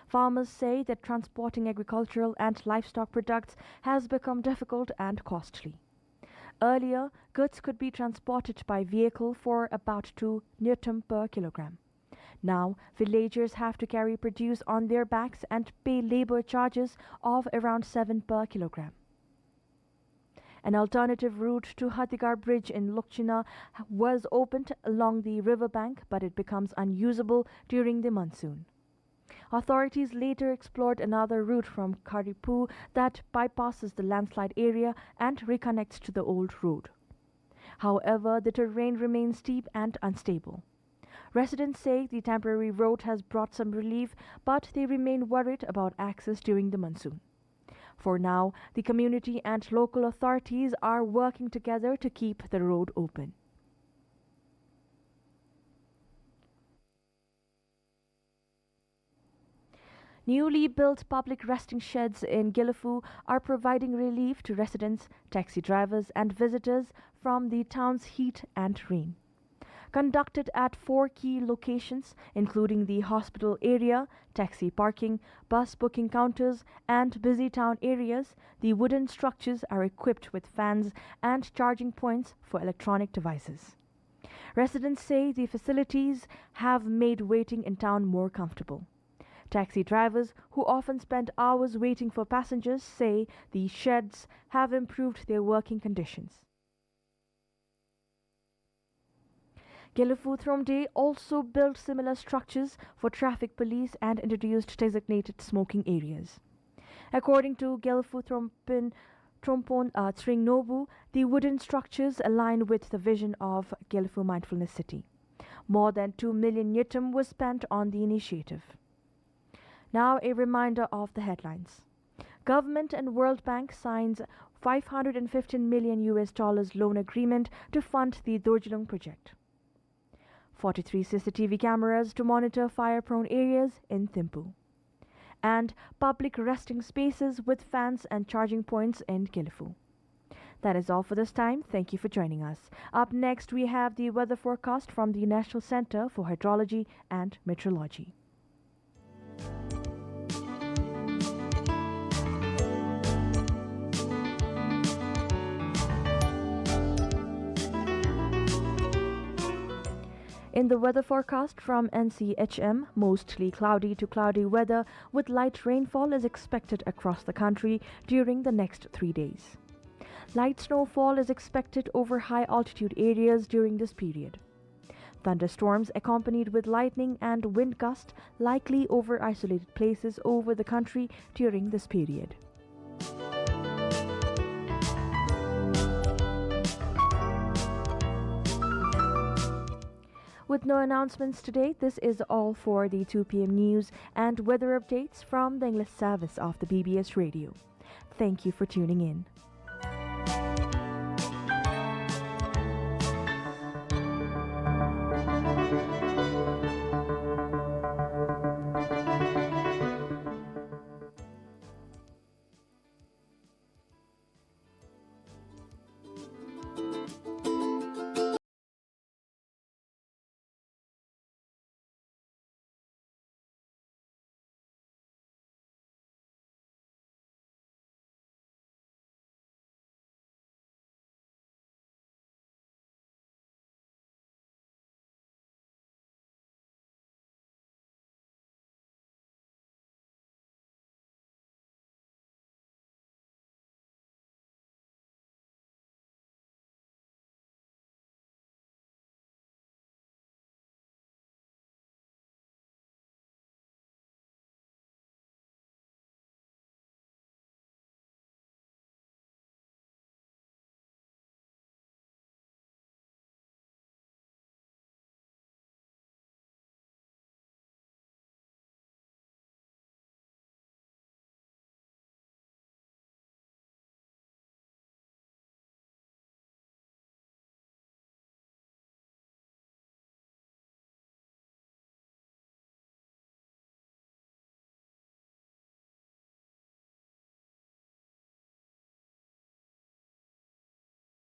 Farmers say that transporting agricultural and livestock products has become difficult and costly. Earlier, goods could be transported by vehicle for about two ngultrum per kilogram. Now, villagers have to carry produce on their backs and pay labor charges of around seven per kilogram. An alternative route to Hathigarh Bridge in Lokchina was opened along the river bank, but it becomes unusable during the monsoon. Authorities later explored another route from Khariphu that bypasses the landslide area and reconnects to the old road. However, the terrain remains steep and unstable. Residents say the temporary road has brought some relief, but they remain worried about access during the monsoon. For now, the community and local authorities are working together to keep the road open. Newly built public resting sheds in Gelephu are providing relief to residents, taxi drivers, and visitors from the town's heat and rain. Conducted at four key locations, including the hospital area, taxi parking, bus booking counters, and busy town areas, the wooden structures are equipped with fans and charging points for electronic devices. Residents say the facilities have made waiting in town more comfortable. Taxi drivers, who often spend hours waiting for passengers, say the sheds have improved their working conditions. Gelephu Thromde also built similar structures for traffic police and introduced designated smoking areas. According to Gelephu Thrompon, Thrompon, uh, Tshering Norbu, the wooden structures align with the vision of Gelephu Mindfulness City. More than two million ngultrum was spent on the initiative. Now, a reminder of the headlines. Government and World Bank signs five hundred and fifteen million U S dollars loan agreement to fund the Dorjilung project. Forty-three C C T V cameras to monitor fire-prone areas in Thimphu. And public resting spaces with fans and charging points in Gelephu. That is all for this time. Thank you for joining us. Up next, we have the weather forecast from the National Center for Hydrology and Meteorology. In the weather forecast from N C H M, mostly cloudy to cloudy weather with light rainfall is expected across the country during the next three days. Light snowfall is expected over high altitude areas during this period. Thunderstorms accompanied with lightning and wind gust likely over isolated places over the country during this period. With no announcements today, this is all for the two P M news and weather updates from the English service of the B B S Radio. Thank you for tuning in.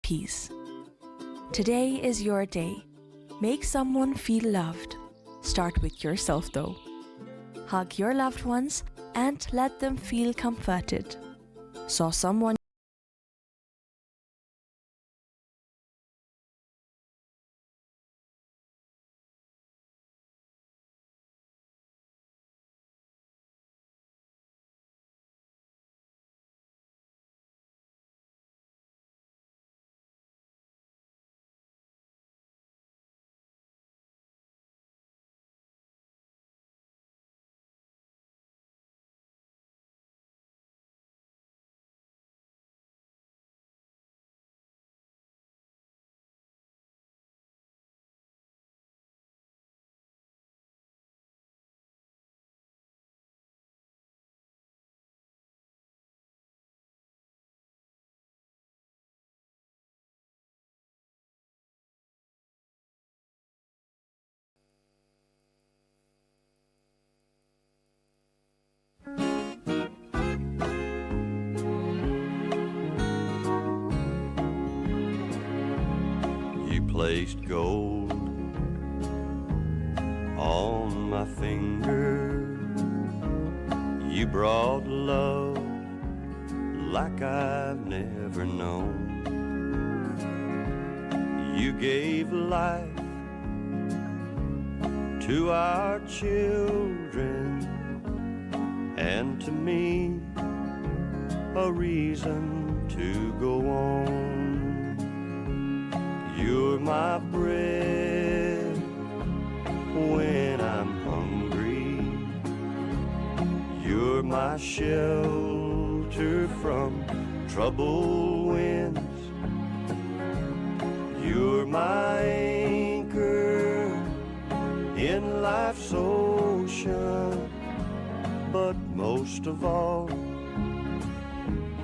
Peace. Today is your day. Make someone feel loved. Start with yourself, though. Hug your loved ones and let them feel comforted. Saw someone Placed gold on my finger. You brought love like I've never known. You gave life to our children and to me a reason to go on. You're my bread when I'm hungry. You're my shelter from troubled winds. You're my anchor in life's ocean. But most of all,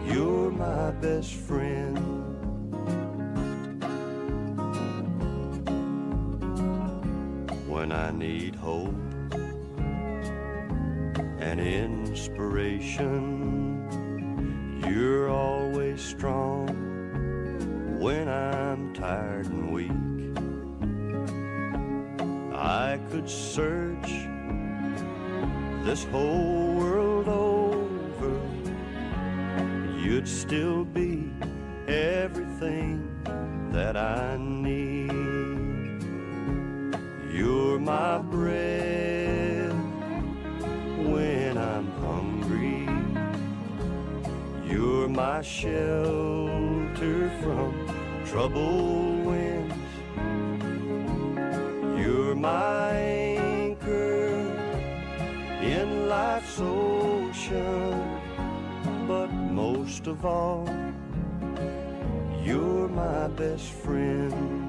you're my best friend. When I need hope and inspiration, you're always strong when I'm tired and weak. I could search this whole world over, you'd still be everything that I need. You're my bread when I'm hungry. You're my shelter from troubled winds. You're my anchor in life's ocean, but most of all, you're my best friend.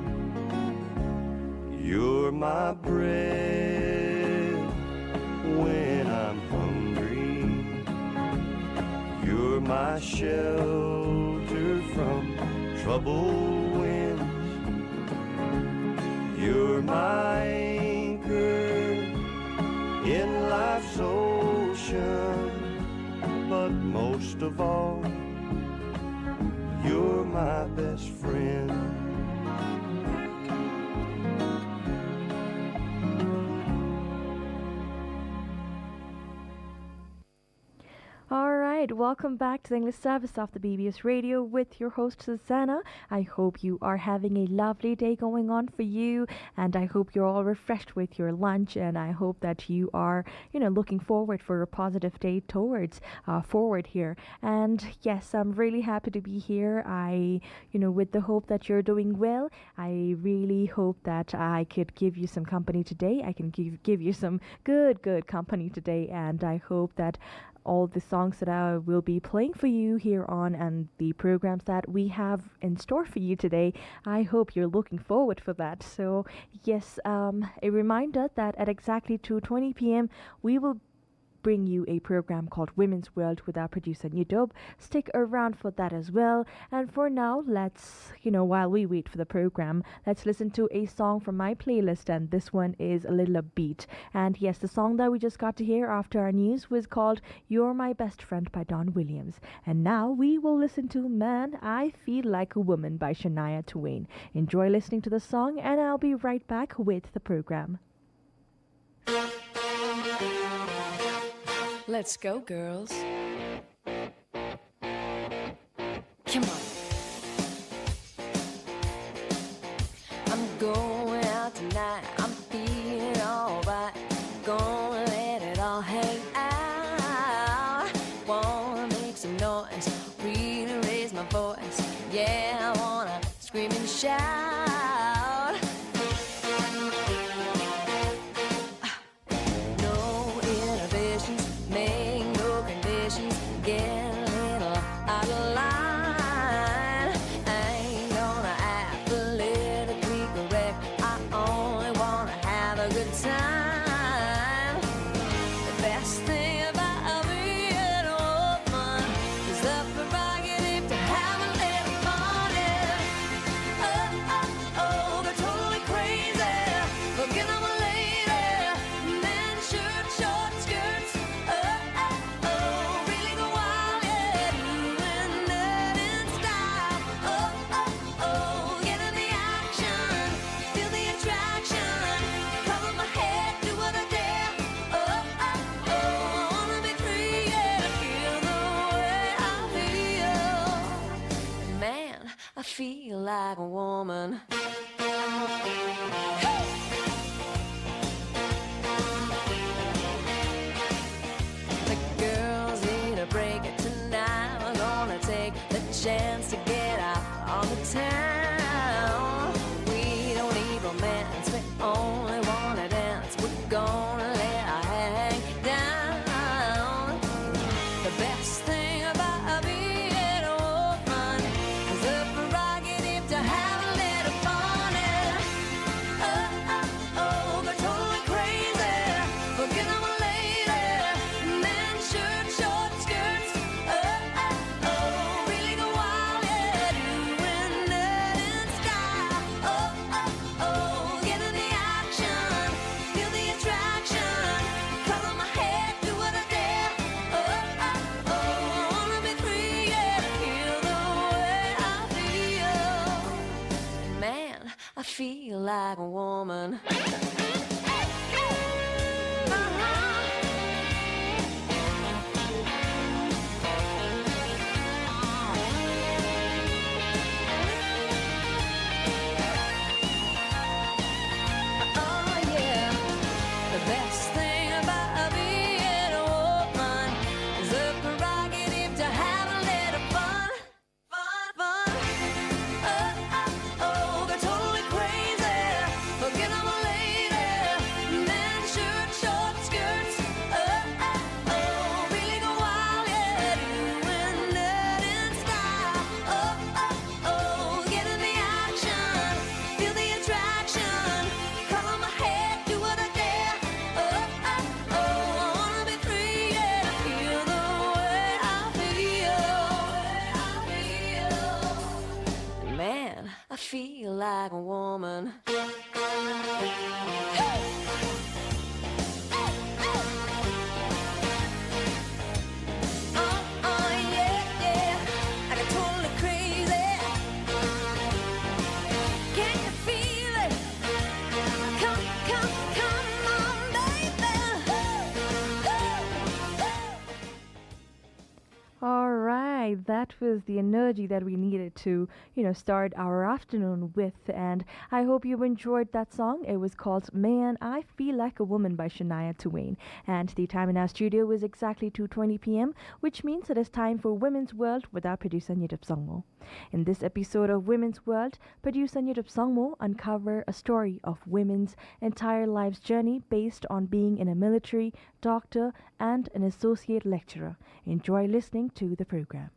You're my bread when I'm hungry. You're my shelter from troubled winds. You're my anchor in life's ocean, but most of all, you're my best friend. All right, welcome back to the English service of the B B S Radio with your host, Susanna. I hope you are having a lovely day going on for you, and I hope you're all refreshed with your lunch, and I hope that you are, you know, looking forward for a positive day towards, uh, forward here. And yes, I'm really happy to be here. I, you know, with the hope that you're doing well. I really hope that I could give you some company today. I can give, give you some good, good company today, and I hope that all the songs that I will be playing for you here on and the programs that we have in store for you today, I hope you're looking forward for that. So, yes, um, a reminder that at exactly two twenty p m, we will bring you a program called Women's World with our producer Nyidob. Stick around for that as well. And for now, let's, you know, while we wait for the program, let's listen to a song from my playlist, and this one is a little upbeat. And yes, the song that we just got to hear after our news was called You're My Best Friend by Don Williams. And now we will listen to Man, I Feel Like a Woman by Shania Twain. Enjoy listening to the song, and I'll be right back with the program. Let's go, girls. Come on. I'm going out tonight. I'm feeling alright. Gonna let it all hang out. Wanna make some noise. Really raise my voice. Yeah, I wanna scream and shout. No inhibitions, make no conditions, get a little out of line. I ain't gonna act politically correct, I only wanna have a good time. The best thing about being a woman is the prerogative to have a little fun. Oh, oh, Feel like a woman. The girls need a break tonight. We're gonna take the chance to get out on the town. We don't need romance, we only wanna dance. We're gonna let our hair hang down. The best thing about being a woman is the prerogative to have a little fun. And oh, oh, oh, go totally crazy. Forget I'm a lady. Men shirt, short skirts. Oh, oh, oh, really go wild, yeah. Doing it in style. Oh, oh, oh, get in the action. Feel the attraction. Color my hair, do what I dare. Oh, oh, oh, I wanna be free, yeah. Feel the way I feel. Man, I feel like a woman. Oh, yeah. The best thing about being a woman is the prerogative to have a little fun. Fun, fun. Oh, oh, oh, go totally crazy. Forget I'm a lady. Men shirt, short skirts. Oh, oh, oh, really go wild, yeah. Doing it in style. Oh, oh, oh, get in the action. Feel the attraction. Color my hair, do what I dare. Oh, oh, oh, I wanna be free, yeah. Feel the way I feel. Man, I feel like a woman. Oh, oh, yeah, yeah. I get totally crazy. Can you feel it? Come, come, come on, baby. All right, that was the energy that we needed to, you know, start our afternoon with. And I hope you enjoyed that song. It was called Man, I Feel Like a Woman by Shania Twain. And the time in our studio was exactly two twenty p m, which means it is time for Women's World with our producer, Nyidup Sangmo. In this episode of Women's World, producer Nyidup Sangmo uncover a story of women's entire life's journey based on being in a military, doctor, and an associate lecturer. Enjoy listening to the program.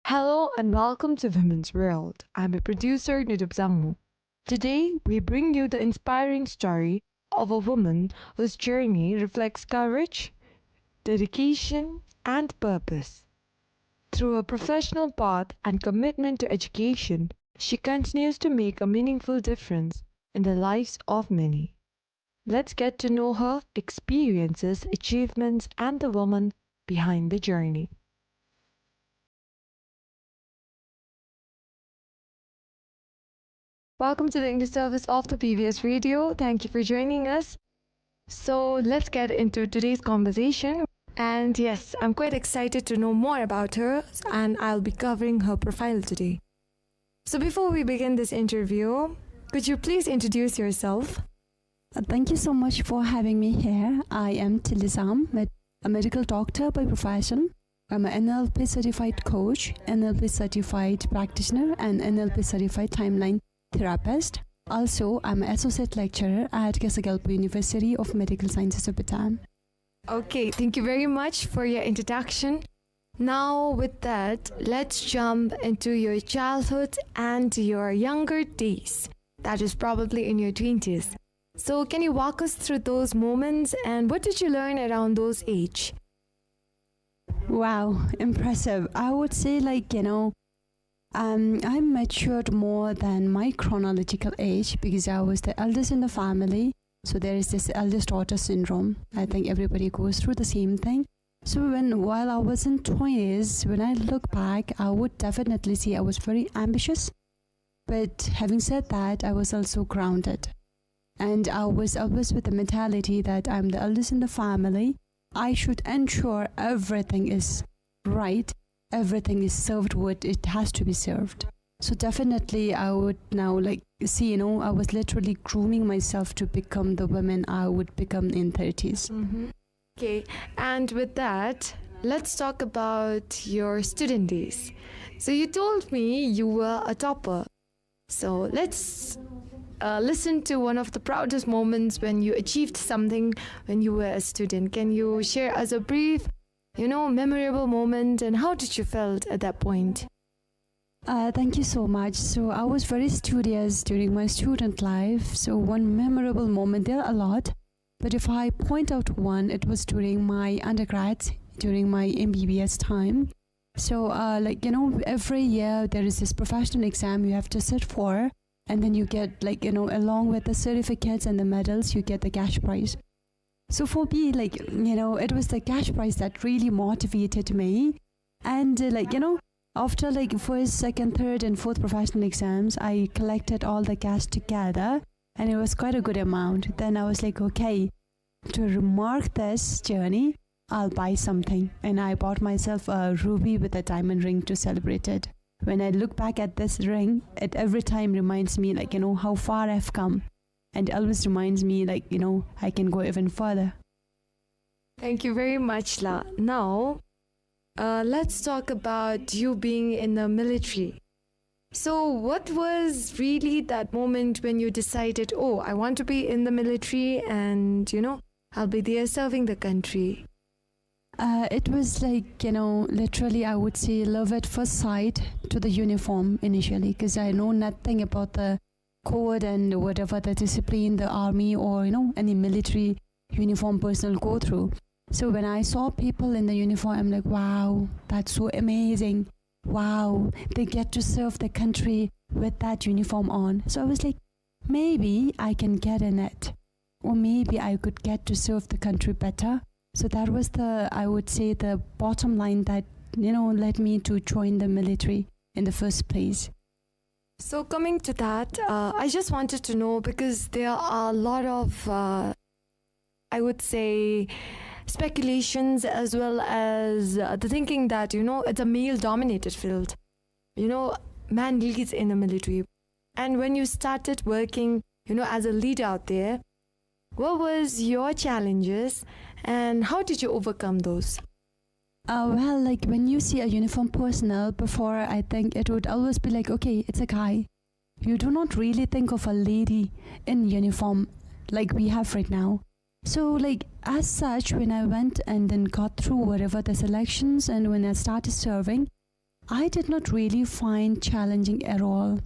Hello and welcome to Women's World. I'm your producer, Nyidup Sangmo. Today, we bring you the inspiring story of a woman whose journey reflects courage, dedication, and purpose. Through her professional path and commitment to education, she continues to make a meaningful difference in the lives of many. Let's get to know her experiences, achievements, and the woman behind the journey. Welcome to the English service of the B B S Radio. Thank you for joining us. So let's get into today's conversation. And yes, I'm quite excited to know more about her, and I'll be covering her profile today. So before we begin this interview, could you please introduce yourself? Uh, thank you so much for having me here. I am Tilly Sam, med-, a medical doctor by profession. I'm an N L P certified coach, N L P certified practitioner, and N L P certified timeline therapist. Also, I'm an associate lecturer at Kesa Gyalpo University of Medical Sciences of Bhutan. Okay, thank you very much for your introduction. Now, with that, let's jump into your childhood and your younger days. That is probably in your twenties. So, can you walk us through those moments and what did you learn around those age? Wow, impressive. I would say, like, you know, um, I matured more than my chronological age because I was the eldest in the family. So there is this eldest daughter syndrome. I think everybody goes through the same thing. So when, while I was in twenties, when I look back, I would definitely say I was very ambitious. But having said that, I was also grounded. And I was always with the mentality that I'm the eldest in the family. I should ensure everything is right, everything is served what it has to be served. So definitely, I would now, like, see, you know, I was literally grooming myself to become the woman I would become in thirties. Mm-hmm. Okay, and with that, let's talk about your student days. So you told me you were a topper. So let's uh, listen to one of the proudest moments when you achieved something when you were a student. Can you share us a brief, you know, memorable moment, and how did you felt at that point? Uh, thank you so much. So I was very studious during my student life. So one memorable moment, there are a lot, but if I point out one, it was during my undergrads, during my M B B S time. So, uh, like, you know, every year there is this professional exam you have to sit for, and then you get, like, you know, along with the certificates and the medals, you get the cash prize. So for me, like, you know, it was the cash prize that really motivated me. And, uh, like, you know, after, like, first, second, third, and fourth professional exams, I collected all the cash together, and it was quite a good amount. Then I was like, okay, to remark this journey, I'll buy something. And I bought myself a ruby with a diamond ring to celebrate it. When I look back at this ring, it every time reminds me, like, you know, how far I've come. And always reminds me, like, you know, I can go even further. Thank you very much, La. Now, uh, let's talk about you being in the military. So, what was really that moment when you decided, oh, I want to be in the military and, you know, I'll be there serving the country? Uh, it was like, you know, literally, I would say love at first sight to the uniform initially, 'cause I know nothing about the code and whatever the discipline the army or, you know, any military uniform personnel go through. So when I saw people in the uniform, I'm like, wow, that's so amazing. Wow, they get to serve the country with that uniform on. So I was like, maybe I can get in it, or maybe I could get to serve the country better. So that was the, I would say, the bottom line that, you know, led me to join the military in the first place. So coming to that, uh, I just wanted to know, because there are a lot of, uh, I would say, speculations as well as, uh, the thinking that, you know, it's a male-dominated field. You know, man leads in the military. And when you started working, you know, as a leader out there, what was your challenges and how did you overcome those? Uh, well, like, when you see a uniform personnel before, I think it would always be like, okay, it's a guy. You do not really think of a lady in uniform like we have right now. So, like, as such, when I went and then got through whatever the selections and when I started serving, I did not really find challenging at all.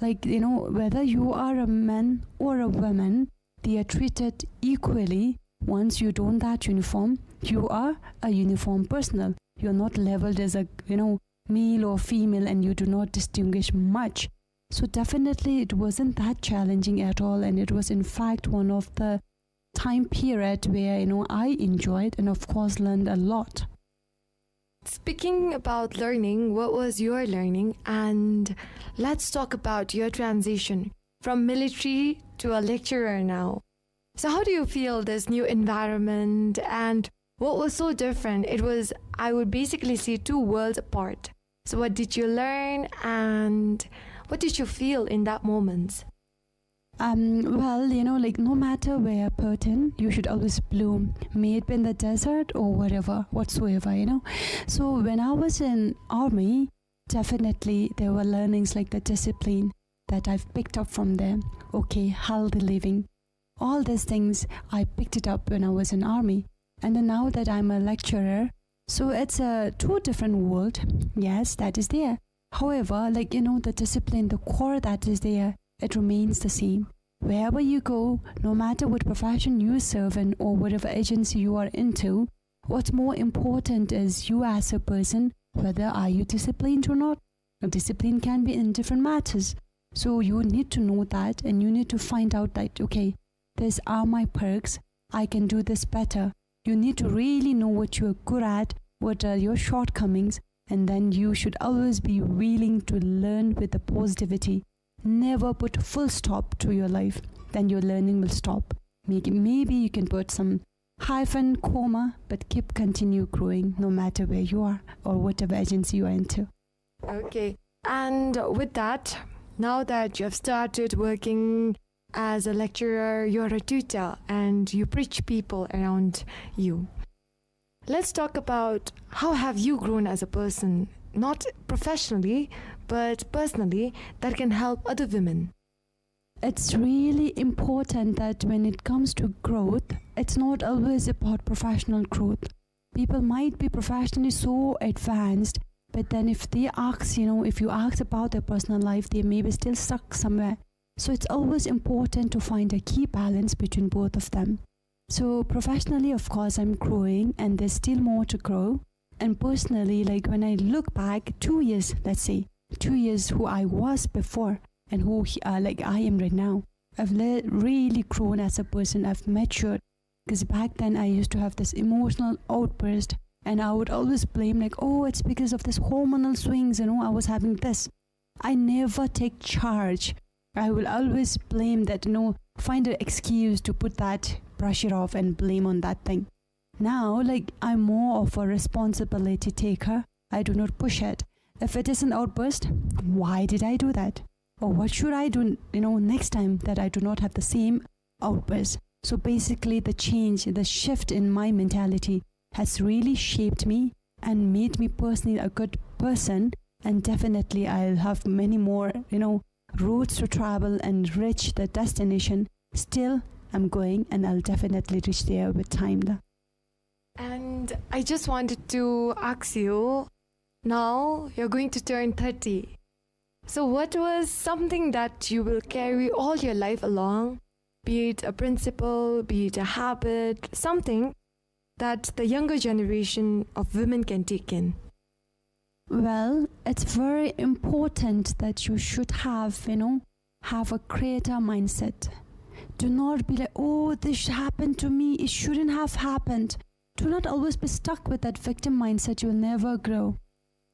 Like, you know, whether you are a man or a woman, they are treated equally. Once you don that uniform, you are a uniform personnel. You're not leveled as a, you know, male or female, and you do not distinguish much. So definitely it wasn't that challenging at all, and it was in fact one of the time period where, you know, I enjoyed and of course learned a lot. Speaking about learning, what was your learning? And let's talk about your transition from military to a lecturer now. So how do you feel this new environment, and what was so different? It was, I would basically say, two worlds apart. So what did you learn and what did you feel in that moment? Um, well, you know, like, no matter where put in, you should always bloom, may it be in the desert or wherever, whatsoever, you know. So when I was in army, definitely there were learnings like the discipline that I've picked up from there. Okay, healthy living. All these things, I picked it up when I was in army. And then now that I'm a lecturer, so it's a two different world. Yes, that is there. However, like, you know, the discipline, the core that is there, it remains the same. Wherever you go, no matter what profession you serve in or whatever agency you are into, what's more important is you as a person, whether are you disciplined or not. Discipline can be in different matters. So you need to know that, and you need to find out that, okay, these are my perks. I can do this better. You need to really know what you are good at, what are your shortcomings, and then you should always be willing to learn with the positivity. Never put full stop to your life, then your learning will stop. Maybe, maybe you can put some hyphen, comma, but keep continue growing no matter where you are or whatever agency you are into. Okay. And with that, now that you have started working as a lecturer, you're a tutor and you preach people around you. Let's talk about how have you grown as a person, not professionally, but personally, that can help other women. It's really important that when it comes to growth, it's not always about professional growth. People might be professionally so advanced, but then if they ask, you know, if you ask about their personal life, they may be still stuck somewhere. So it's always important to find a key balance between both of them. So professionally, of course, I'm growing and there's still more to grow. And personally, like, when I look back two years, let's say, two years who I was before and who, uh, like, I am right now, I've le-, really grown as a person. I've matured. 'Cause back then I used to have this emotional outburst and I would always blame, like, "Oh, it's because of this hormonal swings, you know, I was having this." I never take charge. I will always blame that, you know, find an excuse to put that, brush it off and blame on that thing. Now, like, I'm more of a responsibility taker. I do not push it. If it is an outburst, why did I do that? Or what should I do, you know, next time that I do not have the same outburst? So basically, the change, the shift in my mentality has really shaped me and made me personally a good person. And definitely, I'll have many more, you know, routes to travel and reach the destination. Still, I'm going and I'll definitely reach there with time, la. And I just wanted to ask you, now you're going to turn thirty. So what was something that you will carry all your life along, be it a principle, be it a habit, something that the younger generation of women can take in? Well, it's very important that you should have, you know, have a creator mindset. Do not be like, "Oh, this happened to me. It shouldn't have happened." Do not always be stuck with that victim mindset. You will never grow.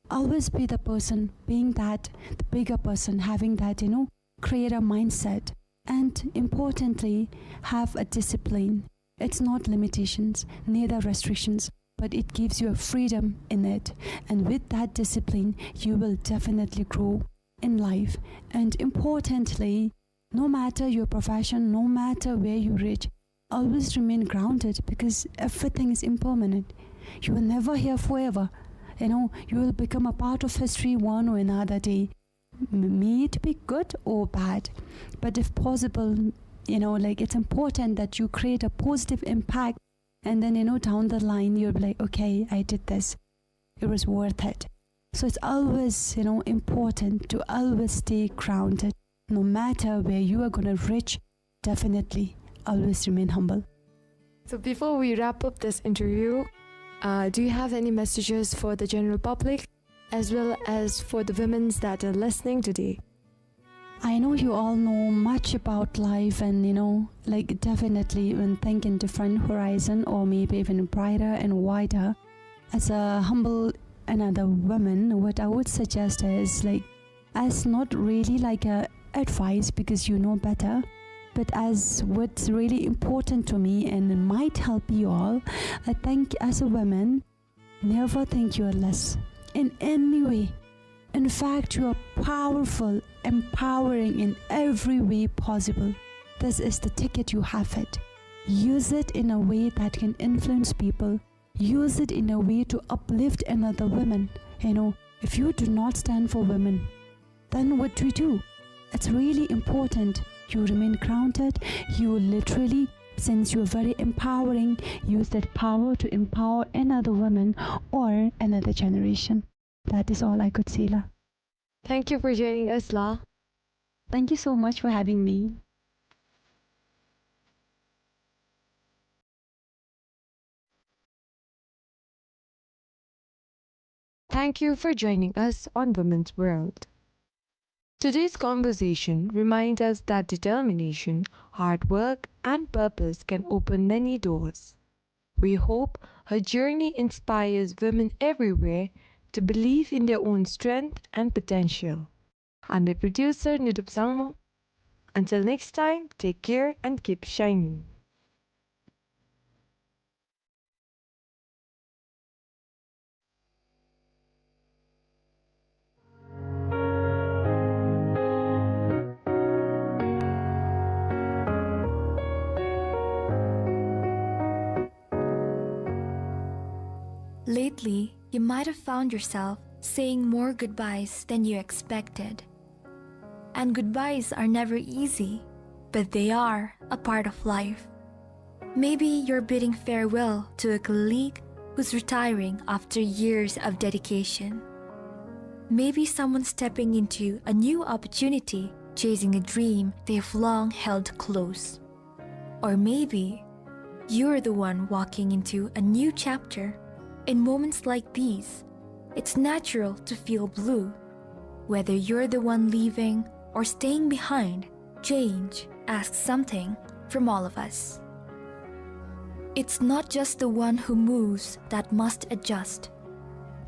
Always be the person, being that, the bigger person, having that, you know, creator mindset. And importantly, have a discipline. It's not limitations, neither restrictions, but it gives you a freedom in it. And with that discipline, you will definitely grow in life. And importantly, no matter your profession, no matter where you reach, always remain grounded because everything is impermanent. You are never here forever. You know, you will become a part of history one or another day. M-, may it be good or bad. But if possible, you know, like, it's important that you create a positive impact, and then, you know, down the line, you'll be like, "Okay, I did this. It was worth it." So it's always, you know, important to always stay grounded. No matter where you are gonna reach, definitely always remain humble. So before we wrap up this interview, uh, do you have any messages for the general public as well as for the women's that are listening today? I know you all know much about life and, you know, like, definitely even think in different horizon or maybe even brighter and wider. As a humble another woman, what I would suggest is, like, as not really like a advice because you know better, but as what's really important to me and might help you all, I think as a woman, never think you are less in any way. In fact, you are powerful, empowering in every way possible. This is the ticket you have it. Use it in a way that can influence people. Use it in a way to uplift another woman. You know, if you do not stand for women, then what do you do? It's really important you remain grounded. You literally, since you're very empowering, use that power to empower another woman or another generation. That is all I could say, la. Thank you for joining us, la. Thank you so much for having me. Thank you for joining us on Women's World. Today's conversation reminds us that determination, hard work, and purpose can open many doors. We hope her journey inspires women everywhere to believe in their own strength and potential. I'm the producer, Nidhup Sangmo. Until next time, take care and keep shining. Lately, you might have found yourself saying more goodbyes than you expected. And goodbyes are never easy, but they are a part of life. Maybe you're bidding farewell to a colleague who's retiring after years of dedication. Maybe someone's stepping into a new opportunity, chasing a dream they've long held close. Or maybe you're the one walking into a new chapter. In moments like these, it's natural to feel blue. Whether you're the one leaving or staying behind, change asks something from all of us. It's not just the one who moves that must adjust.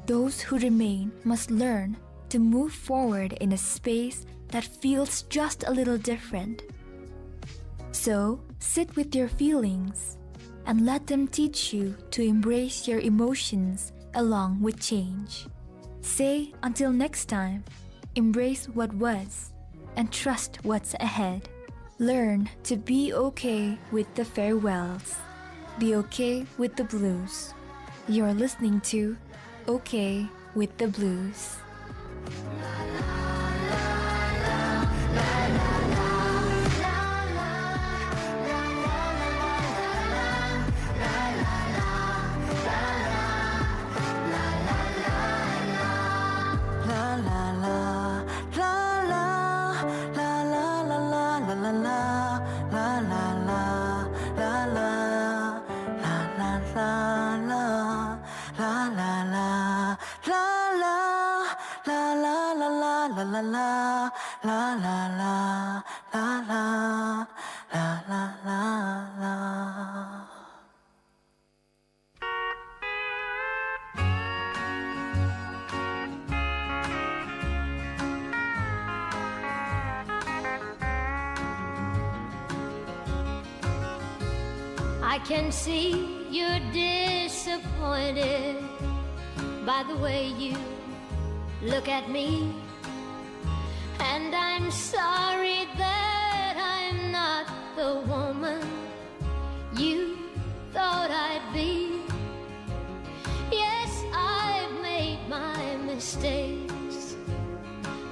Those who remain must learn to move forward in a space that feels just a little different. So, sit with your feelings and let them teach you to embrace your emotions along with change. Say until next time, embrace what was, and trust what's ahead. Learn to be okay with the farewells. Be okay with the blues. You're listening to Okay with the Blues. I can see you're disappointed by the way you look at me. And I'm sorry that I'm not the woman you thought I'd be. Yes, I've made my mistakes,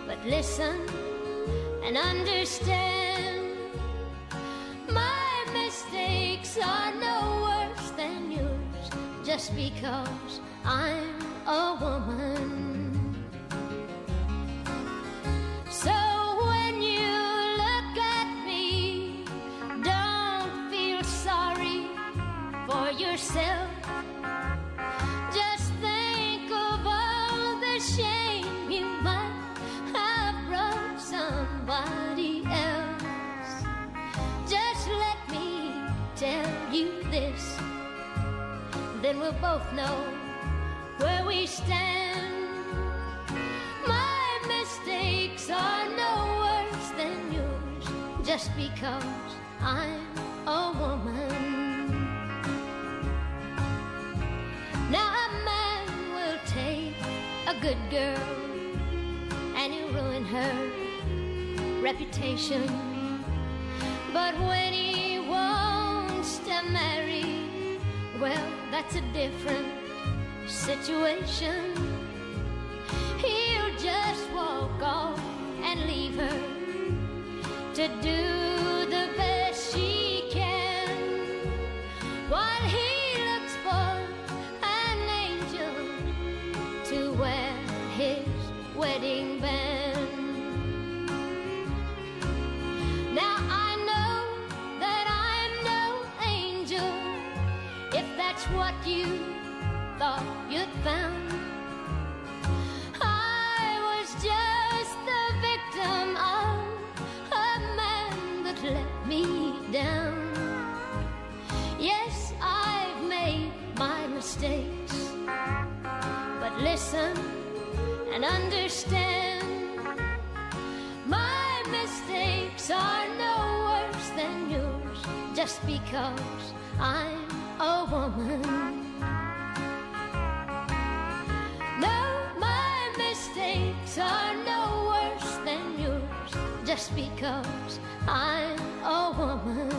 but listen and understand. My mistakes are no worse than yours, just because I'm a woman. So when you look at me, don't feel sorry for yourself. Just think of all the shame you might have brought somebody else. Just let me tell you this, then we'll both know where we stand. My mistakes are no worse than yours, just because I'm a woman. Now a man will take a good girl and he'll ruin her reputation. But when he wants to marry, well, that's a different situation. He'll just walk off and leave her to do the best she can, while he looks for an angel to wear his wedding band. Now I know that I'm no angel, if that's what you thought you'd found. I was just the victim of a man that let me down. Yes, I've made mistakes. But listen and understand, my mistakes are no worse than yours, just because I'm a woman. No, my mistakes are no worse than yours, just because I'm a woman.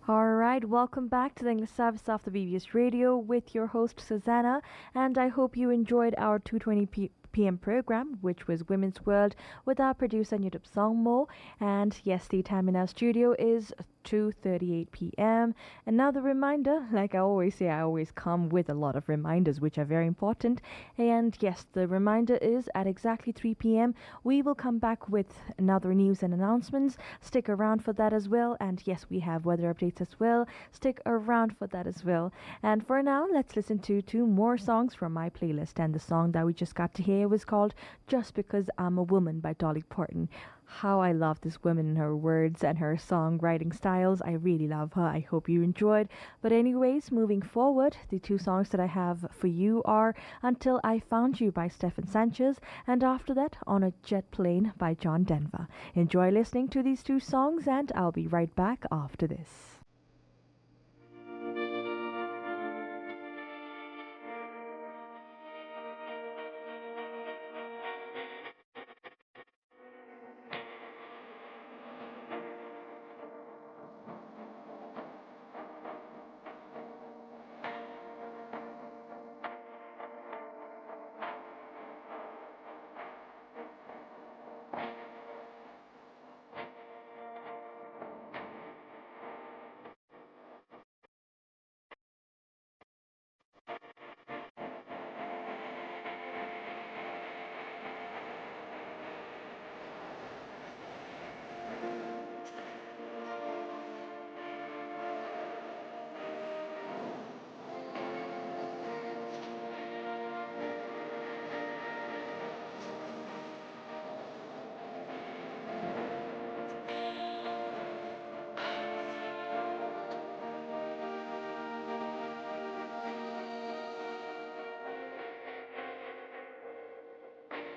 All right, welcome back to the English service of the B B S Radio with your host, Susanna, and I hope you enjoyed our two twenty p- p.m. program, which was Women's World, with our producer, Nyutup Songmo. And yes, the time in our studio is two thirty-eight p.m. Another reminder, like I always say, I always come with a lot of reminders, which are very important. And yes, the reminder is at exactly three p.m., we will come back with another news and announcements. Stick around for that as well. And yes, we have weather updates as well. Stick around for that as well. And for now, let's listen to two more songs from my playlist. And the song that we just got to hear was called Just Because I'm a Woman by Dolly Parton. How I love this woman and her words and her songwriting styles. I really love her. I hope you enjoyed. But anyways, moving forward, the two songs that I have for you are Until I Found You by Stephen Sanchez, and after that, On a Jet Plane by John Denver. Enjoy listening to these two songs, and I'll be right back after this.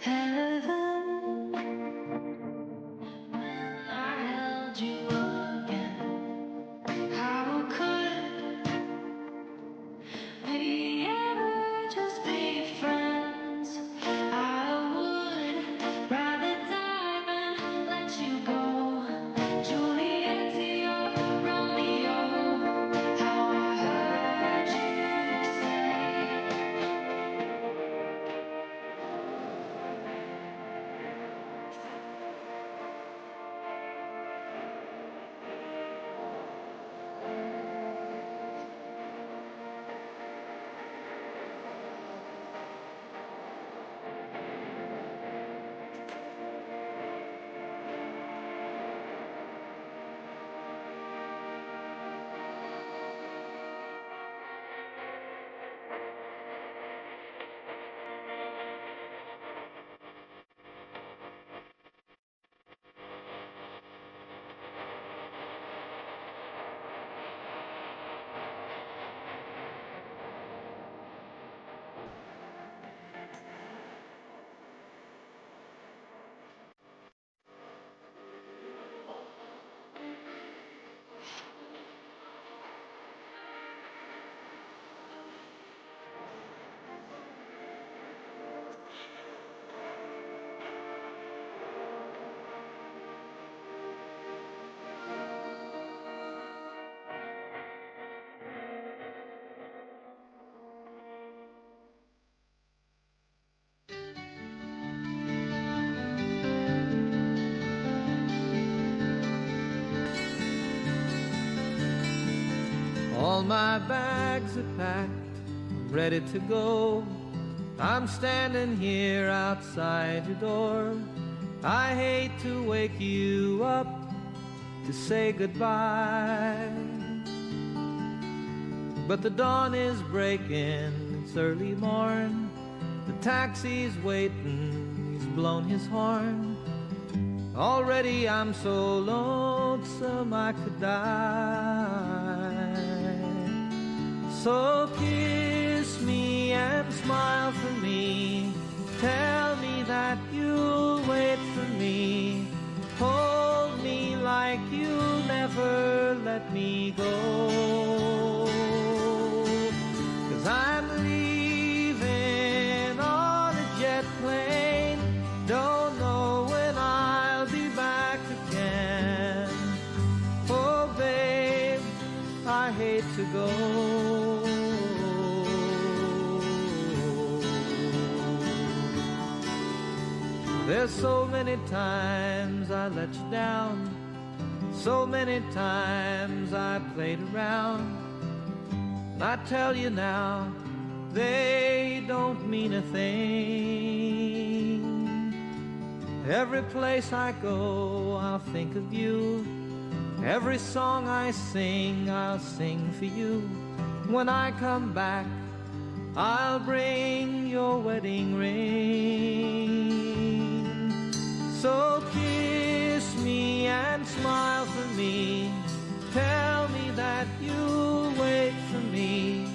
Heaven, when I held you again, how could we ever just be friends? I would rather die than let you go. Juliet to your Romeo, how I heard you say. All my bags are packed, I'm ready to go. I'm standing here outside your door. I hate to wake you up to say goodbye, but the dawn is breaking, it's early morn. The taxi's waiting, he's blown his horn. Already I'm so lonesome I could die. So kiss me and smile for me. Tell me that you'll wait for me. Hold me like you'll never let me go. 'Cause I'm leaving on a jet plane. Don't know when I'll be back again. Oh, babe, I hate to go. There's so many times I let you down, so many times I played around. I tell you now, they don't mean a thing. Every place I go, I'll think of you. Every song I sing, I'll sing for you. When I come back, I'll bring your wedding ring. So kiss me and smile for me. Tell me that you'll wait for me.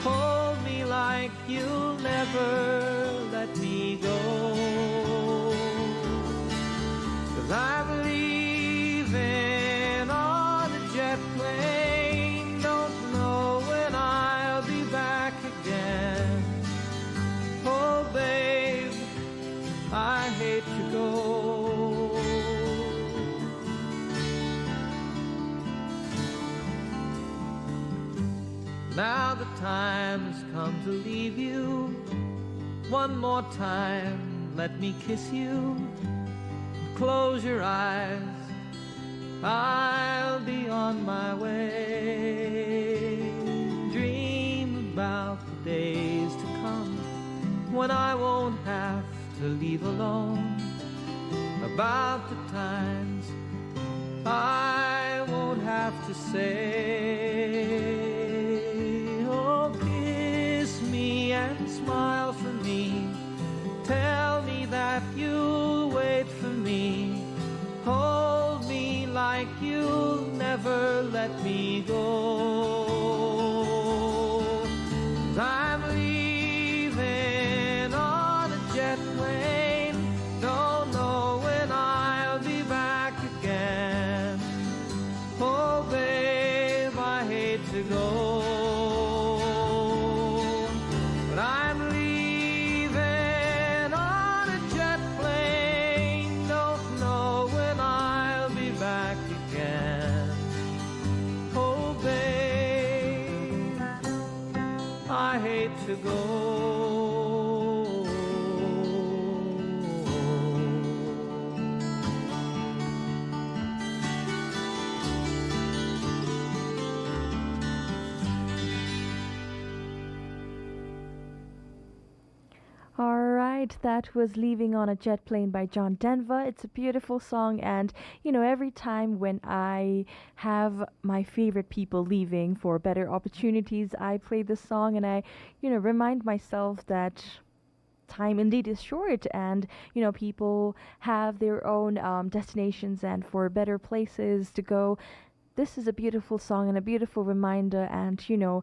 Hold me like you'll never let me go. 'Cause I'm leaving on a jet plane. Don't know when I'll be back again. Oh, babe, I hate to go. Now the time has come to leave you. One more time, let me kiss you. Close your eyes, I'll be on my way. Dream about the days to come when I won't have to leave alone. About the times I won't have to say, oh, kiss me and smile for me. Tell me that you'll wait for me. Hold me like you'll never let me go. 'Cause I'm leaving on a jet plane. Don't know when I'll be back again. Oh, babe, I hate to go. But I'm leaving on a jet plane. Don't know when I'll be back again. Oh, babe, I hate to go. All right, that was Leaving on a Jet Plane by John Denver. It's a beautiful song, and, you know, every time when I have my favorite people leaving for better opportunities, I play this song and I, you know, remind myself that time indeed is short, and, you know, people have their own, um, destinations and for better places to go. This is a beautiful song and a beautiful reminder, and, you know,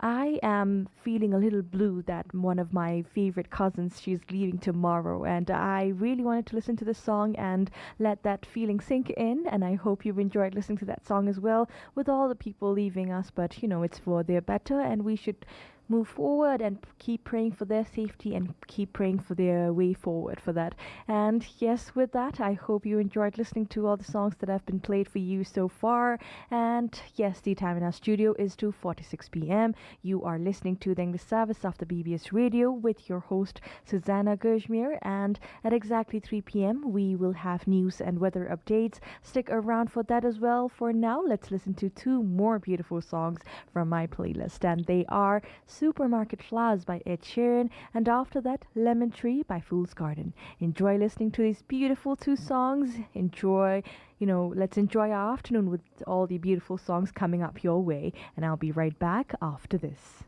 I am feeling a little blue that one of my favorite cousins, she's leaving tomorrow, and I really wanted to listen to this song and let that feeling sink in, and I hope you've enjoyed listening to that song as well, with all the people leaving us. But, you know, it's for their better, and we should move forward and p-, keep praying for their safety and keep praying for their way forward for that. And yes, with that, I hope you enjoyed listening to all the songs that have been played for you so far. And yes, the time in our studio is two forty-six p.m. You are listening to the English service of the B B S Radio with your host, Susanna Gershmere. And at exactly three p.m., we will have news and weather updates. Stick around for that as well. For now, let's listen to two more beautiful songs from my playlist. And they are Supermarket Flowers by Ed Sheeran, and after that, Lemon Tree by Fool's Garden. Enjoy listening to these beautiful two songs. Enjoy, you know, let's enjoy our afternoon with all the beautiful songs coming up your way. And I'll be right back after this.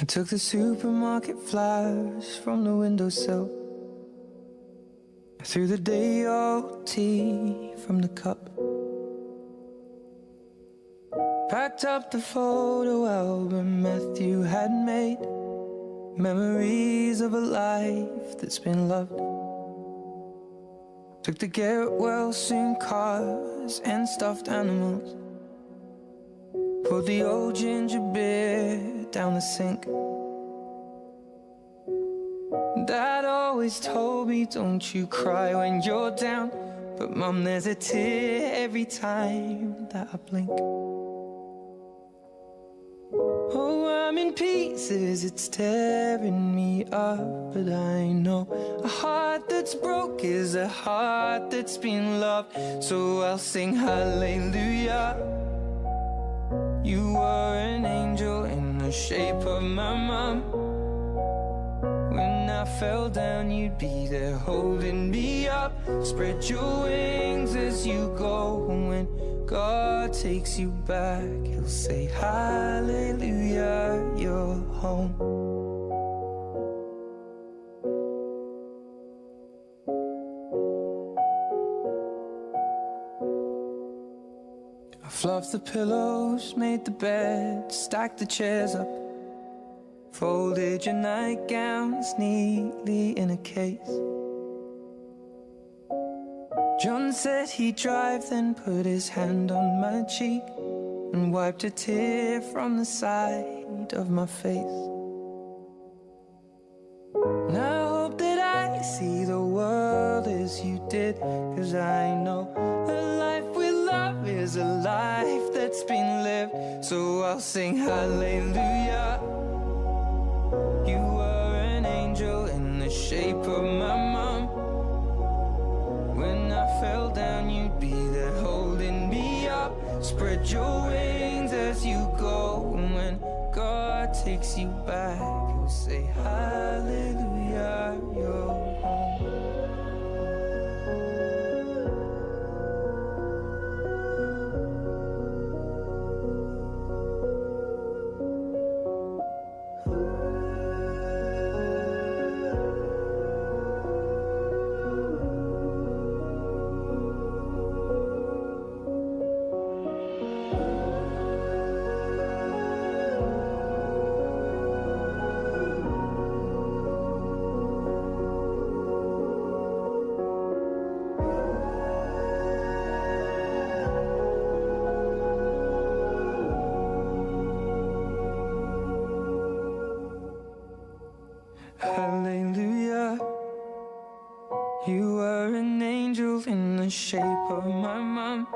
I took the supermarket flyers from the windowsill. I threw the day old tea from the cup. Packed up the photo album Matthew had made, memories of a life that's been loved. Took the get well soon cars and stuffed animals. Poured the old ginger beer down the sink. Dad always told me, "Don't you cry when you're down." But Mum, there's a tear every time that I blink. Oh, I'm in pieces, it's tearing me up, but I know a heart that's broke is a heart that's been loved. So I'll sing hallelujah. You were an angel in the shape of my mom. When I fell down, you'd be there holding me up. Spread your wings as you go. When God takes you back, he'll say, "Hallelujah, you're home." I fluffed the pillows, made the bed, stacked the chairs up, folded your nightgowns neatly in a case. John said he'd drive, then put his hand on my cheek and wiped a tear from the side of my face. And I hope that I see the world as you did, 'cause I know a life with love is a life that's been lived. So I'll sing hallelujah. You were an angel in the shape of my mom. When I fell down, you'd be there holding me up. Spread your wings as you go. When God takes you back, you'll say, "Hallelujah, you're home." Hallelujah. You were an angel in the shape of my mom.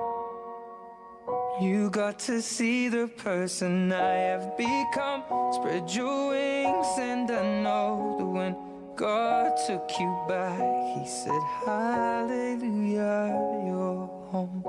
You got to see the person I have become. Spread your wings, and I know that when God took you back, he said, "Hallelujah, you're home."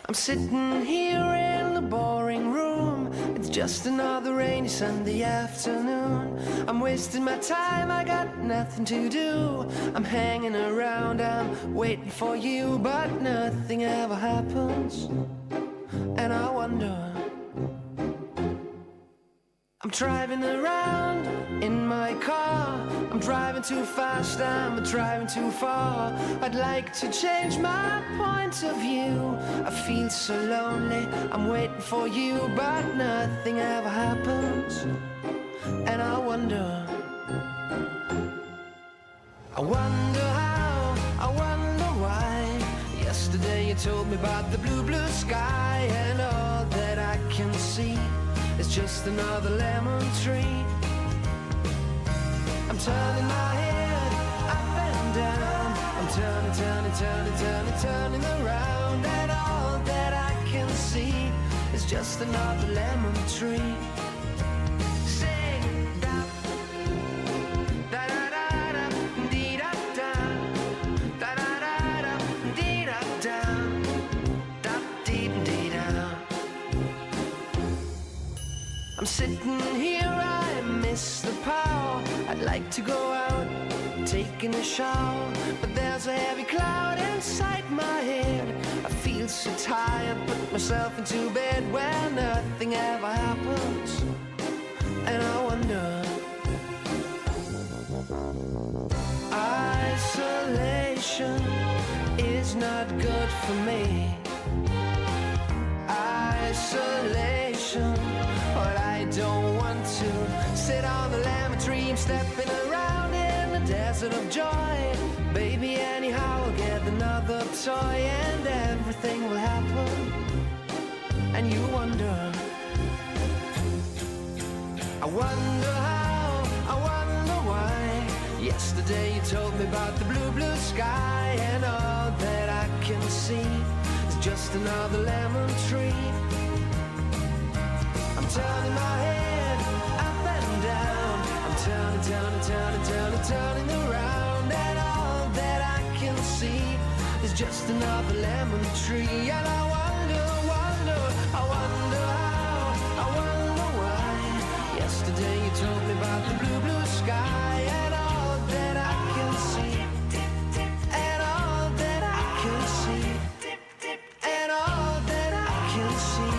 I'm sitting here in the boring room. It's just another rainy Sunday afternoon. I'm wasting my time, I got nothing to do. I'm hanging around, I'm waiting for you, but nothing ever happens. And I wonder. I'm driving around in my car. I'm driving too fast, I'm driving too far. I'd like to change my point of view. I feel so lonely, I'm waiting for you, but nothing ever happens. And I wonder. I wonder how, I wonder why. Yesterday you told me about the blue, blue sky, and all that I can see is just another lemon tree. I'm turning my head up and down. I'm turning, turning, turning, turning, turning around, and all that I can see is just another lemon tree. Sing. I'm sitting here, I miss the power. I'd like to go out, taking a shower, but there's a heavy cloud inside my head. I feel so tired, put myself into bed where nothing ever happens. And I wonder, isolation is not good for me. Isolation, but I don't want to sit on the lemon tree. I'm stepping around in the desert of joy. Baby, anyhow, I'll get another toy and everything will happen. And you wonder, I wonder how, I wonder why. Yesterday you told me about the blue, blue sky, and all that I can see is just another lemon tree. I'm turning my head up and down. I'm turning, turning, turning, turning, turning around, and all that I can see is just another lemon tree. And I wonder, wonder, I wonder how, I wonder why. Yesterday you told me about the blue, blue sky, and all that I can see, and all that I can see, and all that I can see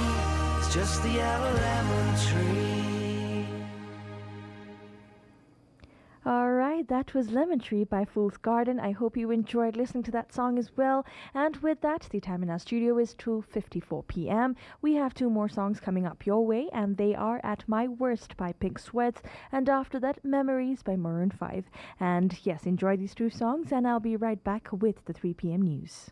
is just the yellow lemon tree. All right, that was Lemon Tree by Fool's Garden. I hope you enjoyed listening to that song as well. And with that, the time in our studio is two fifty-four p.m. We have two more songs coming up your way, and they are At My Worst by Pink Sweats, and after that, Memories by Maroon five. And yes, enjoy these two songs, and I'll be right back with the three p.m. news.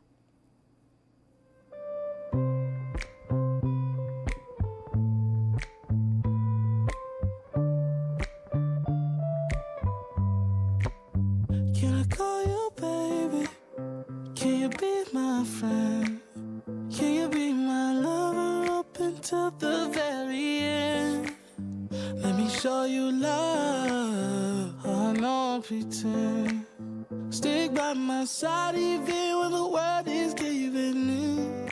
Can I call you baby? Can you be my friend? Can you be my lover up until the very end? Let me show you love, I won't pretend. Stick by my side even when the world is giving in.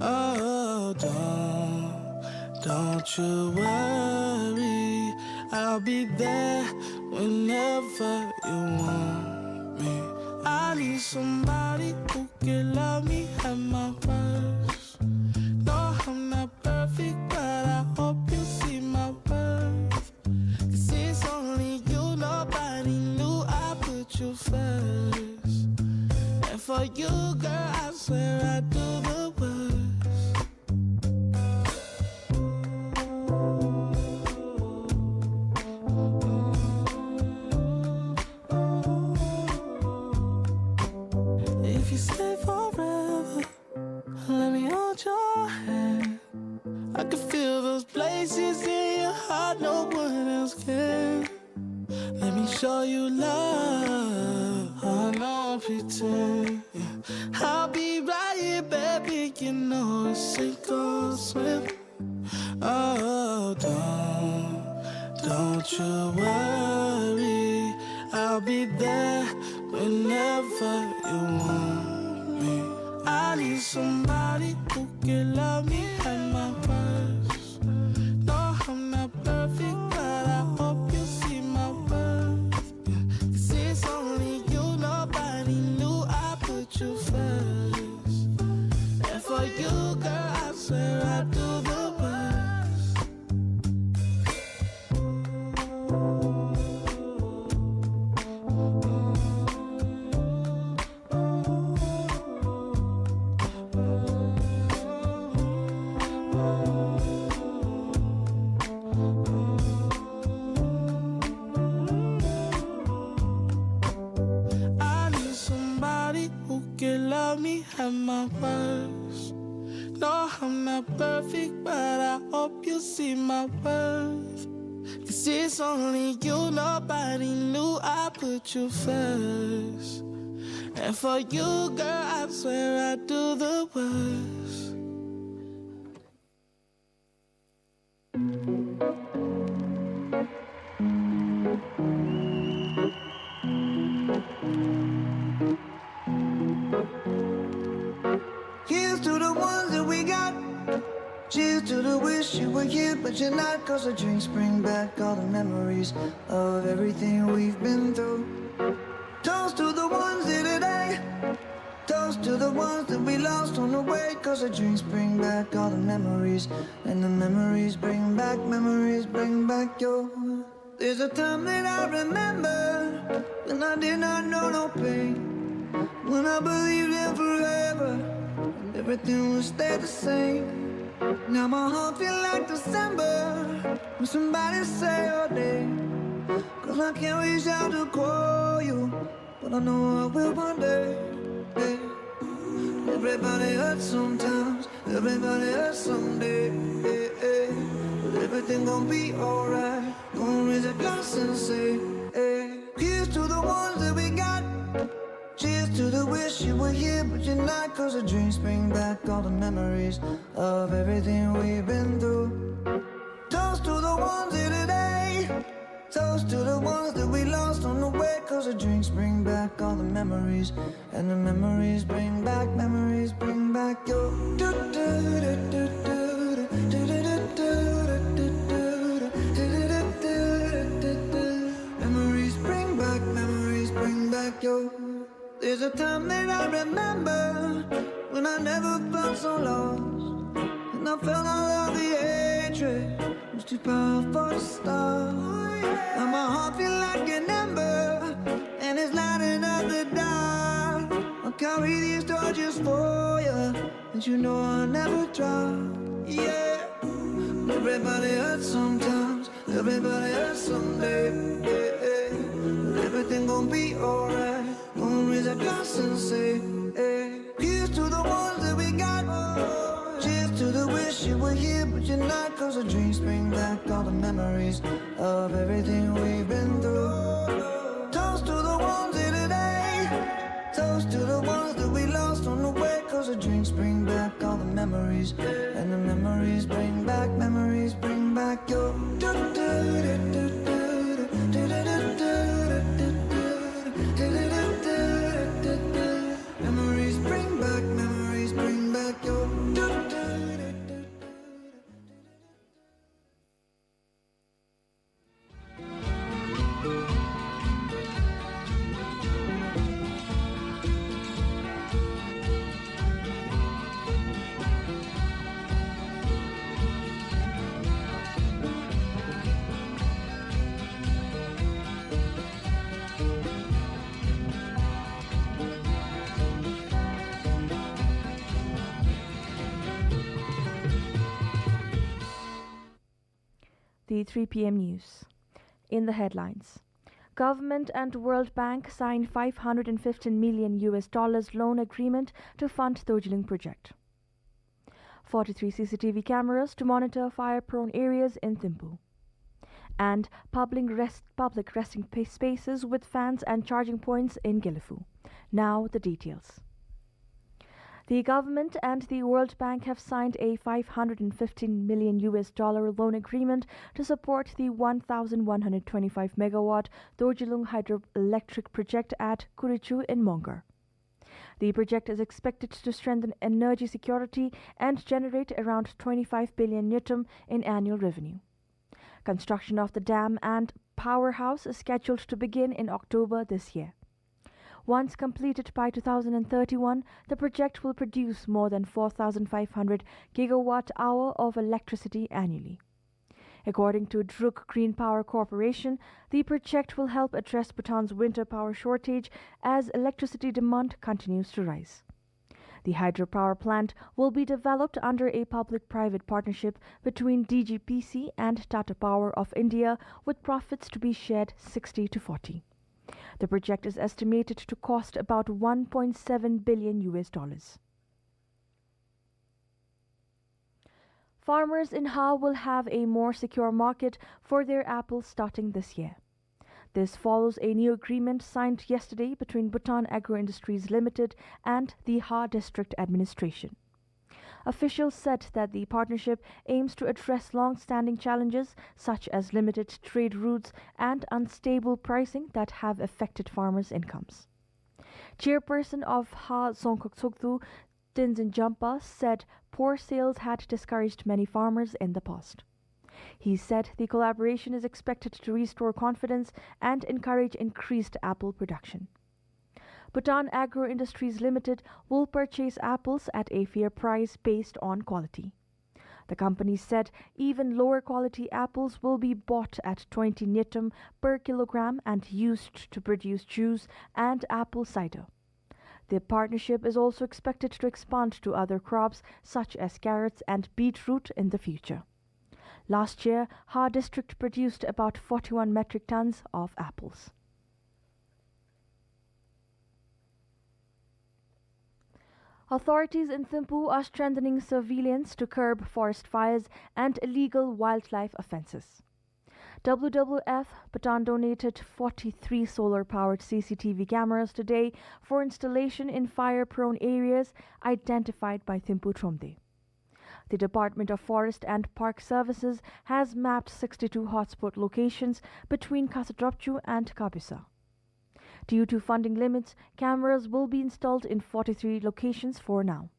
Oh, don't, don't you worry, I'll be there whenever you want me. I need somebody who can love me at my worst. No, I'm not perfect, but I hope you see my worth. 'Cause it's only you, nobody knew I put you first. And for you, girl, I swear I do the worst. If you stay forever, let me hold your hand. I can feel those places in your heart no one else can. Let me show you love, I won't pretend. I'll be right here, baby, you know it's sink or swim. Oh, don't, don't you worry, I'll be there whenever you want me. I need somebody who can love me at my worst. No, I'm not perfect, but I hope you see my worth. 'Cause it's only you, nobody knew I put you first. And for you, girl, I swear I do the worst. I need somebody who can love me at my worst. No, I'm not perfect, but I hope you see my worth. 'Cause it's only you, nobody knew I put you first. And for you, girl, I swear I do the worst. Here's to the ones that we got. Cheers to the wish you were here, but you're not, 'cause the drinks bring back all the memories of everything we've been through. Toast to the ones here today. Toast to the ones that we lost on the way, 'cause the drinks bring back all the memories, and the memories bring back, memories bring back your. There's a time that I remember when I did not know no pain, when I believed in forever and everything would stay the same. Now my heart feel like December when somebody say your name, 'cause I can't reach out to call you, but I know I will one day. Hey. Everybody hurts sometimes, everybody hurts someday. Hey, hey. But everything gon' be alright. Gonna raise a glass and say, hey. Here's to the ones that we got. Cheers to the wish you were here, but you're not, 'cause the drinks bring back all the memories of everything we've been through. Toast to the ones here today. Toast to the ones that we lost on the way, 'cause the drinks bring back all the memories, and the memories bring back, memories bring back your. Memories bring back, memories bring back your. There's a time that I remember when I never felt so lost, and I felt all of the hatred was too powerful to stop. Now my heart feel like an ember, and it's lighting up the dark. I'll carry these torches for you, and you know I'll never drop. Yeah, everybody hurts sometimes, everybody hurts someday. Yeah, yeah. But everything gon' be alright. Gonna raise a glass and say, hey. Here's to the ones that we got. Cheers to the wish you were here, but you're not, 'cause the drinks bring back all the memories of everything we've been through. Toast to the ones here today. Toast to the ones that we lost on the way, 'cause the drinks bring back all the memories, and the memories bring back, memories bring back your. Memories bring back, memories bring back your. The three P M news. In the headlines, government and World Bank sign five hundred and fifteen million U S dollars loan agreement to fund Dorjilung project. Forty-three C C T V cameras to monitor fire-prone areas in Thimphu. And public rest, public resting pa-, spaces with fans and charging points in Gelephu. Now the details. The government and the World Bank have signed a five hundred and fifteen million U S dollar loan agreement to support the one thousand one hundred twenty-five megawatt Dorjilung hydroelectric project at Kurichu in Mongar. The project is expected to strengthen energy security and generate around twenty-five billion ngultrum in annual revenue. Construction of the dam and powerhouse is scheduled to begin in October this year. Once completed by two thousand and thirty-one, the project will produce more than four thousand five hundred gigawatt hour of electricity annually. According to Druk Green Power Corporation, the project will help address Bhutan's winter power shortage as electricity demand continues to rise. The hydropower plant will be developed under a public-private partnership between D G P C and Tata Power of India, with profits to be shared sixty to forty. The project is estimated to cost about one point seven billion U S dollars. Farmers in Ha will have a more secure market for their apples starting this year. This follows a new agreement signed yesterday between Bhutan Agro Industries Limited and the Ha District Administration. Officials said that the partnership aims to address long-standing challenges such as limited trade routes and unstable pricing that have affected farmers' incomes. Chairperson of Ha Dzongkhag Tshogdu, Tenzin Jampa said poor sales had discouraged many farmers in the past. He said the collaboration is expected to restore confidence and encourage increased apple production. Bhutan Agro Industries Limited will purchase apples at a fair price based on quality. The company said even lower quality apples will be bought at twenty ngultrum per kilogram and used to produce juice and apple cider. The partnership is also expected to expand to other crops such as carrots and beetroot in the future. Last year, Ha District produced about forty-one metric tons of apples. Authorities in Thimphu are strengthening surveillance to curb forest fires and illegal wildlife offenses. W W F Bhutan donated forty-three solar-powered C C T V cameras today for installation in fire-prone areas identified by Thimphu Thromde. The Department of Forest and Park Services has mapped sixty-two hotspot locations between Khasa Dropchu and Kabisa. Due to funding limits, cameras will be installed in forty-three locations for now.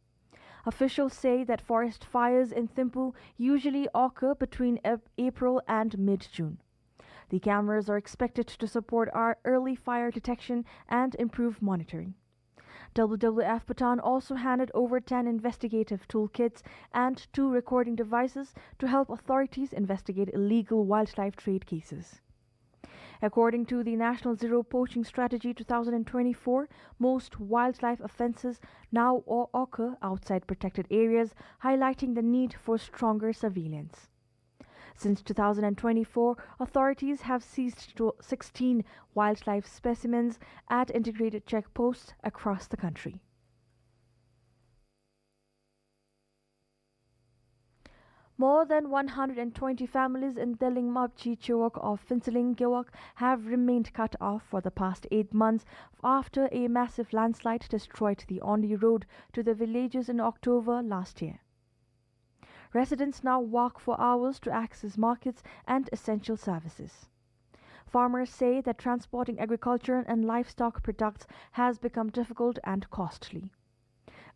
Officials say that forest fires in Thimphu usually occur between Ap-, April and mid-June. The cameras are expected to support our early fire detection and improve monitoring. W W F Bhutan also handed over ten investigative toolkits and two recording devices to help authorities investigate illegal wildlife trade cases. According to the National Zero Poaching Strategy two thousand twenty-four, most wildlife offenses now o-, occur outside protected areas, highlighting the need for stronger surveillance. Since two thousand twenty-four, authorities have seized to sixteen wildlife specimens at integrated checkposts across the country. More than one hundred and twenty families in Deleng Mapchi Chewak of Phuentsholing Gewog have remained cut off for the past eight months after a massive landslide destroyed the only road to the villages in October last year. Residents now walk for hours to access markets and essential services. Farmers say that transporting agriculture and livestock products has become difficult and costly.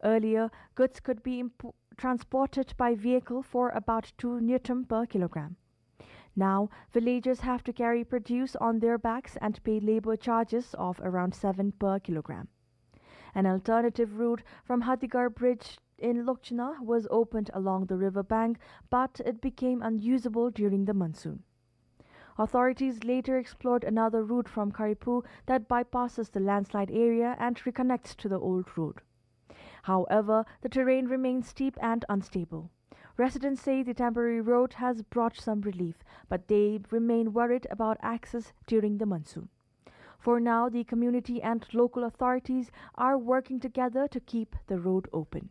Earlier, goods could be impo-, transported by vehicle for about two ngultrum per kilogram. Now, villagers have to carry produce on their backs and pay labor charges of around seven per kilogram. An alternative route from Hathigarh Bridge in Lokchhana was opened along the river bank, but it became unusable during the monsoon. Authorities later explored another route from Khariphu that bypasses the landslide area and reconnects to the old road. However, the terrain remains steep and unstable. Residents say the temporary road has brought some relief, but they remain worried about access during the monsoon. For now, the community and local authorities are working together to keep the road open.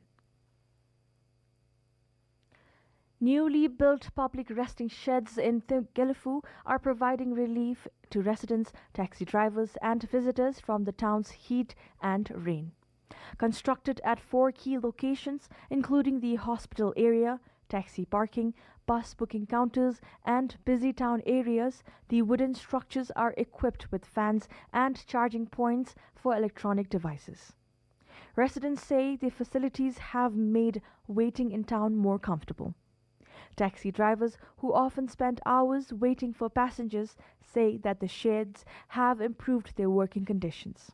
Newly built public resting sheds in Th-, Gelephu are providing relief to residents, taxi drivers, and visitors from the town's heat and rain. Constructed at four key locations, including the hospital area, taxi parking, bus booking counters, and busy town areas, the wooden structures are equipped with fans and charging points for electronic devices. Residents say the facilities have made waiting in town more comfortable. Taxi drivers, who often spend hours waiting for passengers, say that the sheds have improved their working conditions.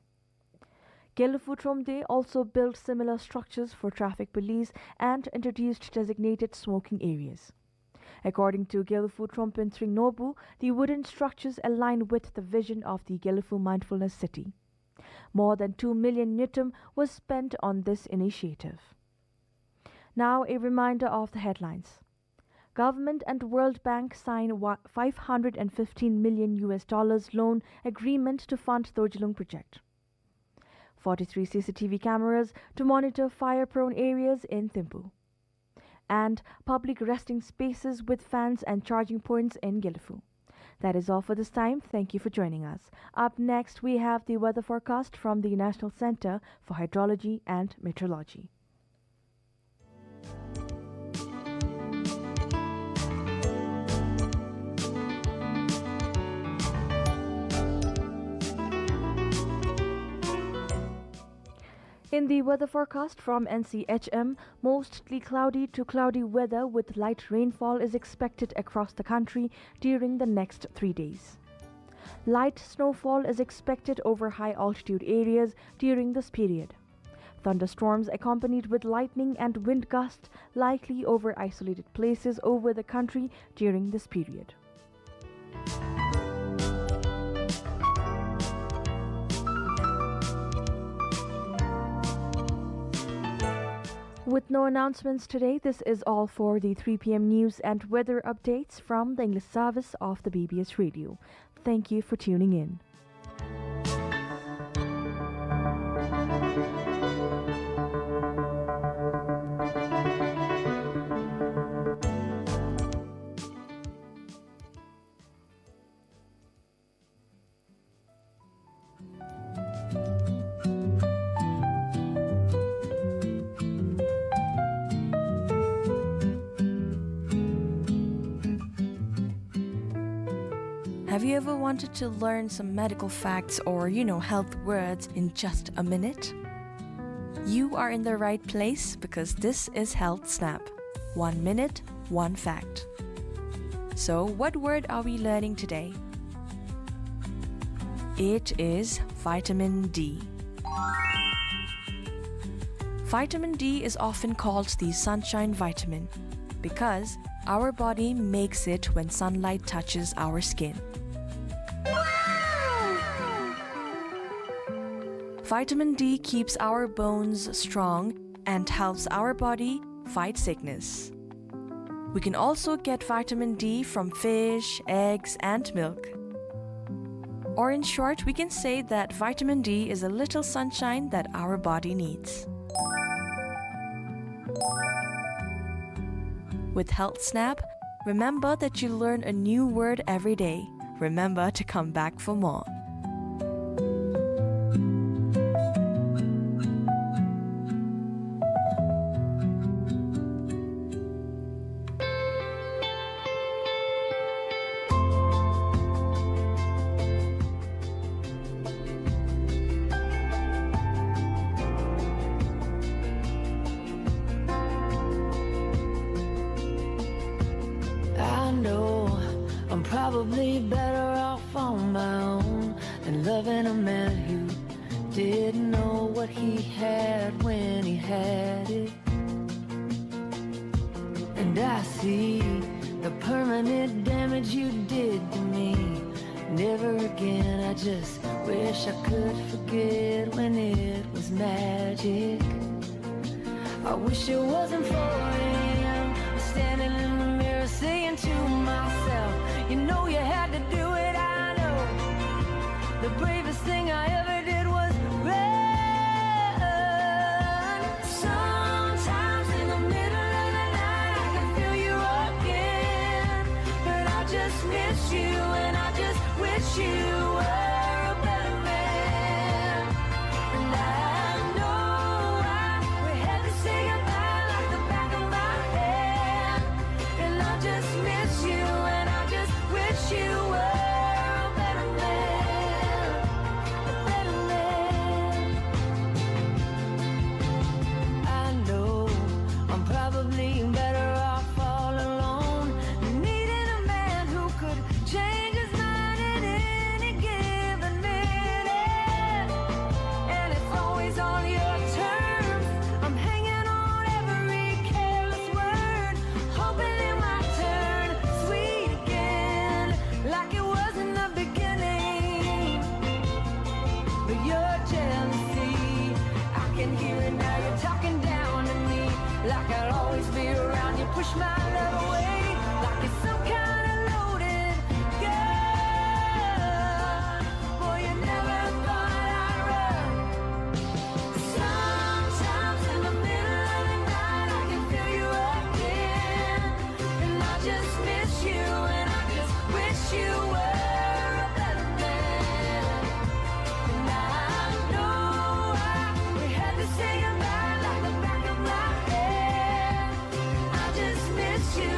Gelephu Thromde also built similar structures for traffic police and introduced designated smoking areas. According to Gelephu Thrompen Tring Nobu, the wooden structures align with the vision of the Gelephu Mindfulness City. More than two million ngultrum was spent on this initiative. Now a reminder of the headlines. Government and World Bank sign wa-, five hundred and fifteen million U S dollars loan agreement to fund Dorjilung project. Forty-three C C T V cameras to monitor fire-prone areas in Thimphu. And public resting spaces with fans and charging points in Gelephu. That is all for this time. Thank you for joining us. Up next, we have the weather forecast from the National Center for Hydrology and Meteorology. In the weather forecast from N C H M, mostly cloudy to cloudy weather with light rainfall is expected across the country during the next three days. Light snowfall is expected over high altitude areas during this period. Thunderstorms accompanied with lightning and wind gusts likely over isolated places over the country during this period. With no announcements today, this is all for the three P M news and weather updates from the English service of the B B S Radio. Thank you for tuning in. Have you ever wanted to learn some medical facts or, you know, health words in just a minute? You are in the right place, because this is Health Snap. One minute, one fact. So, what word are we learning today? It is vitamin D. Vitamin D is often called the sunshine vitamin because our body makes it when sunlight touches our skin. Vitamin D keeps our bones strong and helps our body fight sickness. We can also get vitamin D from fish, eggs, and milk. Or in short, we can say that vitamin D is a little sunshine that our body needs. With Health Snap, remember that you learn a new word every day. Remember to come back for more. I know I'm probably better off on my own than loving a man who didn't know what he had when he had it. And I see the permanent damage you did to me. Never again, I just wish I could forget when it was magic. I wish it wasn't four a.m. I'm standing in the mirror saying to myself, "You know you had to do it, I know. The bravest thing I ever did was run." Sometimes in the middle of the night I can feel you again, but I just miss you and I just wish you were a better man. And I know I, we had to say goodbye like the back of my hand. And I just miss you, and I just wish you were a better man, a better man. I know I'm probably better off all alone, needing a man who could change his mind at any given minute. And it's always on your terms. I'm hanging on every careless word, hoping it might turn sweet again, like it was in the beginning. But your jealousy, I can hear it now. You're talking down to me, like I'll always be around. You push my love away, like it's some kind of loaded gun. Boy, you never thought I'd run. Sometimes in the middle of the night I can feel you again, and I just miss you, and I just wish you were a better man. And I know I, we had to say goodbye like the back of my hand. I just miss you,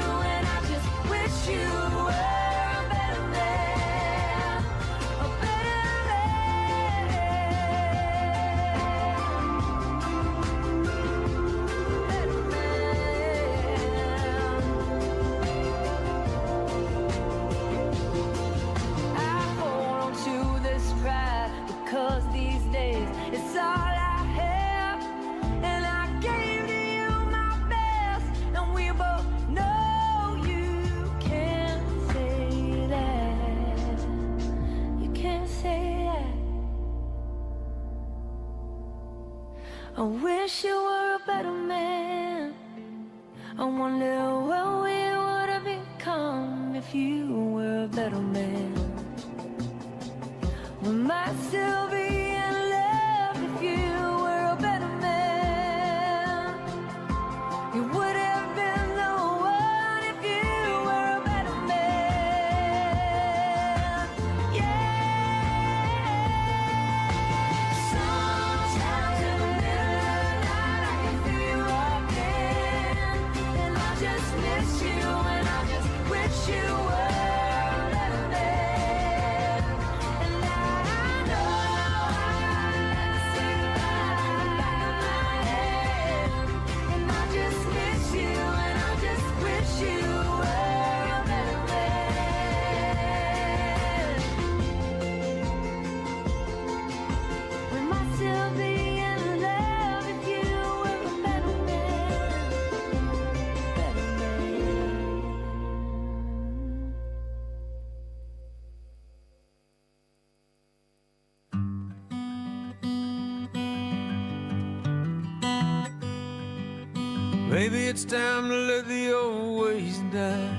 Maybe it's time to let the old ways die.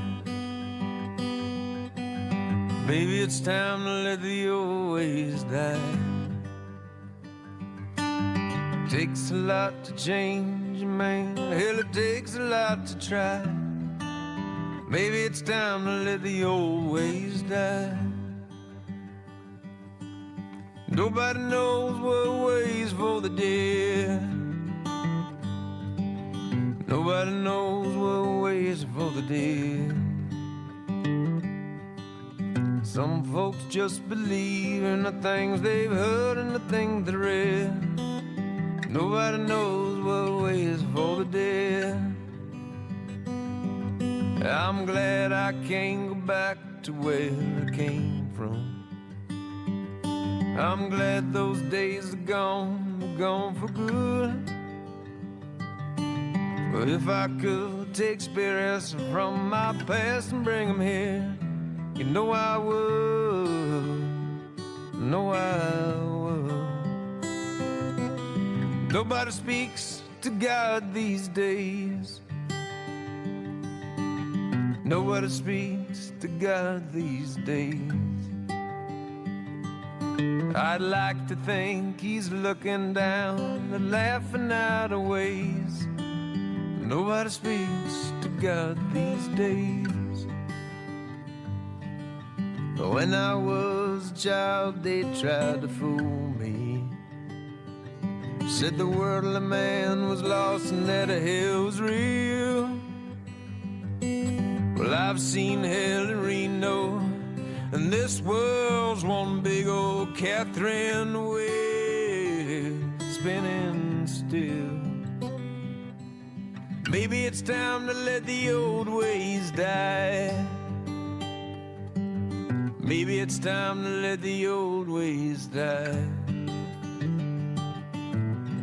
Maybe it's time to let the old ways die. Takes a lot to change a man. Hell, it takes a lot to try. Maybe it's time to let the old ways die. Nobody knows what waits for the dead. Nobody knows what waits for the dead. Some folks just believe in the things they've heard and the things they read. Nobody knows what waits for the dead. I'm glad I can't go back to where I came from. I'm glad those days are gone, gone for good. But if I could take spirits from my past and bring 'em here, you know I would, know I would. Nobody speaks to God these days. Nobody speaks to God these days. I'd like to think he's looking down and laughing at our ways. Nobody speaks to God these days. When I was a child, they tried to fool me. Said the worldly man was lost and that hell was real. Well, I've seen hell in Reno, and this world's one big old Catherine wheel spinning still. Maybe it's time to let the old ways die. Maybe it's time to let the old ways die.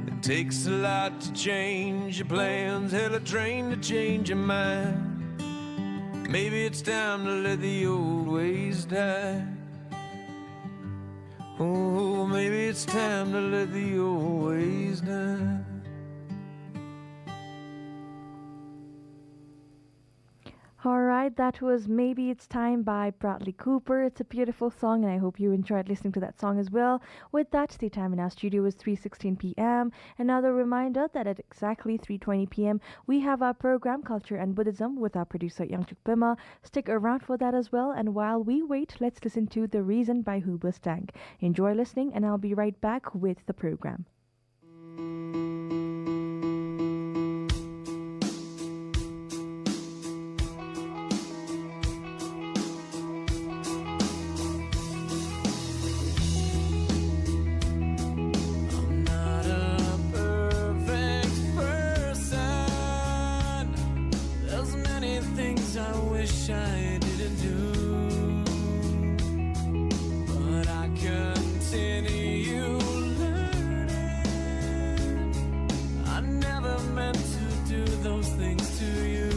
It takes a lot to change your plans, hell, a train to change your mind. Maybe it's time to let the old ways die. Oh, maybe it's time to let the old ways die. All right, that was Maybe It's Time by Bradley Cooper. It's a beautiful song, and I hope you enjoyed listening to that song as well. With that, the time in our studio is three sixteen p m. Another reminder that at exactly three twenty p m, we have our program Culture and Buddhism with our producer Yangchuk Pema. Stick around for that as well, and while we wait, let's listen to The Reason by Hoobastank. Enjoy listening, and I'll be right back with the program. I'm not a perfect person. There's many things I wish I didn't do. But I continue learning. I never meant to do those things to you.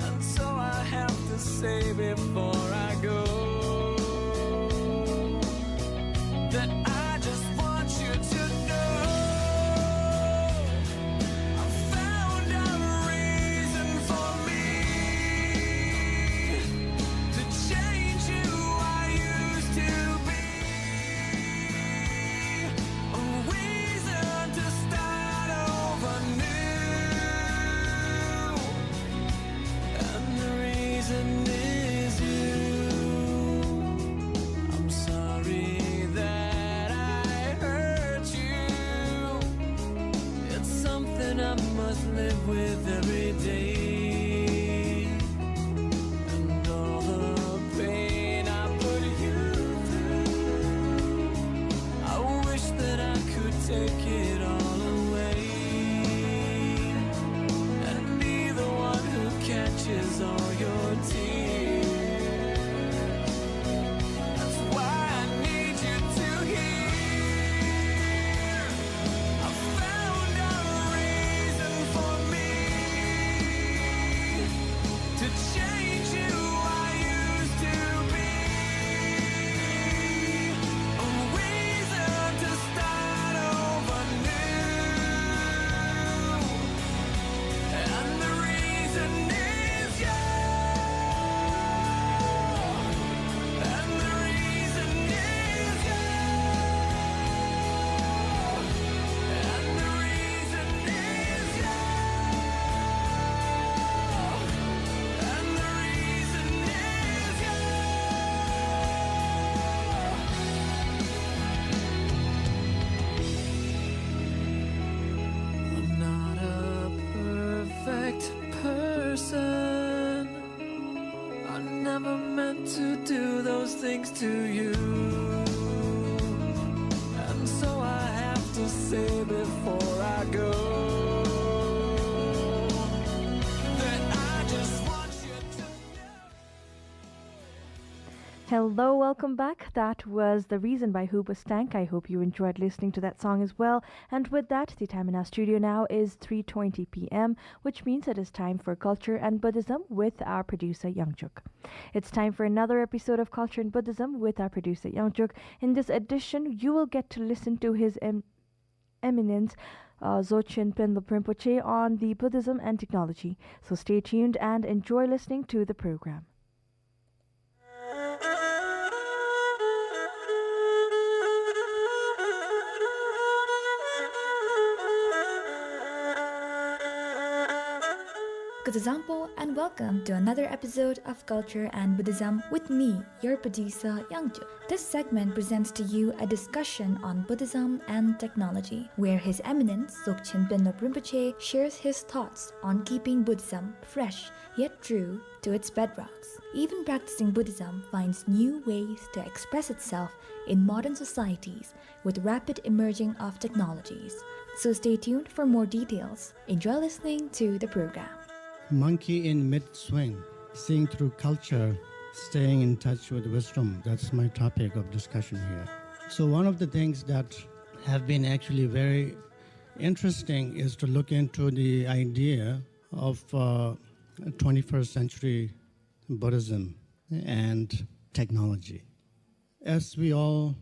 And so I have to say before I go that I just want you to know I found a reason for me to change who I used to be. A reason to start over new. And the reason is you. I'm sorry that I hurt you. It's something I must live with every day. And all the pain I put you through, I wish that I could take it all away and be the one who catches all your tears. That's why I need you to hear I found a reason for me Things to you. And so I have to say before I go that I just want you to know. Hello, welcome back. That was The Reason by Hoobastank. I hope you enjoyed listening to that song as well. And with that, the time in our studio now is three twenty p m, which means it is time for Culture and Buddhism with our producer, Youngchuk. It's time for another episode of Culture and Buddhism with our producer, Youngchuk. In this edition, you will get to listen to His Em-, Eminence, uh, Dzogchen Penlop Rinpoche on the Buddhism and technology. So stay tuned and enjoy listening to the program. Kuzuzangpo, and welcome to another episode of Culture and Buddhism with me, your producer, Youngchuk. This segment presents to you a discussion on Buddhism and technology, where His Eminence Dzogchen Penlop Rinpoche shares his thoughts on keeping Buddhism fresh yet true to its bedrocks. Even practicing Buddhism finds new ways to express itself in modern societies with rapid emerging of technologies. So stay tuned for more details. Enjoy listening to the program. Monkey in mid-swing, seeing through culture, staying in touch with wisdom. That's my topic of discussion here. So one of the things that have been actually very interesting is to look into the idea of, uh, twenty-first century Buddhism and technology. As we all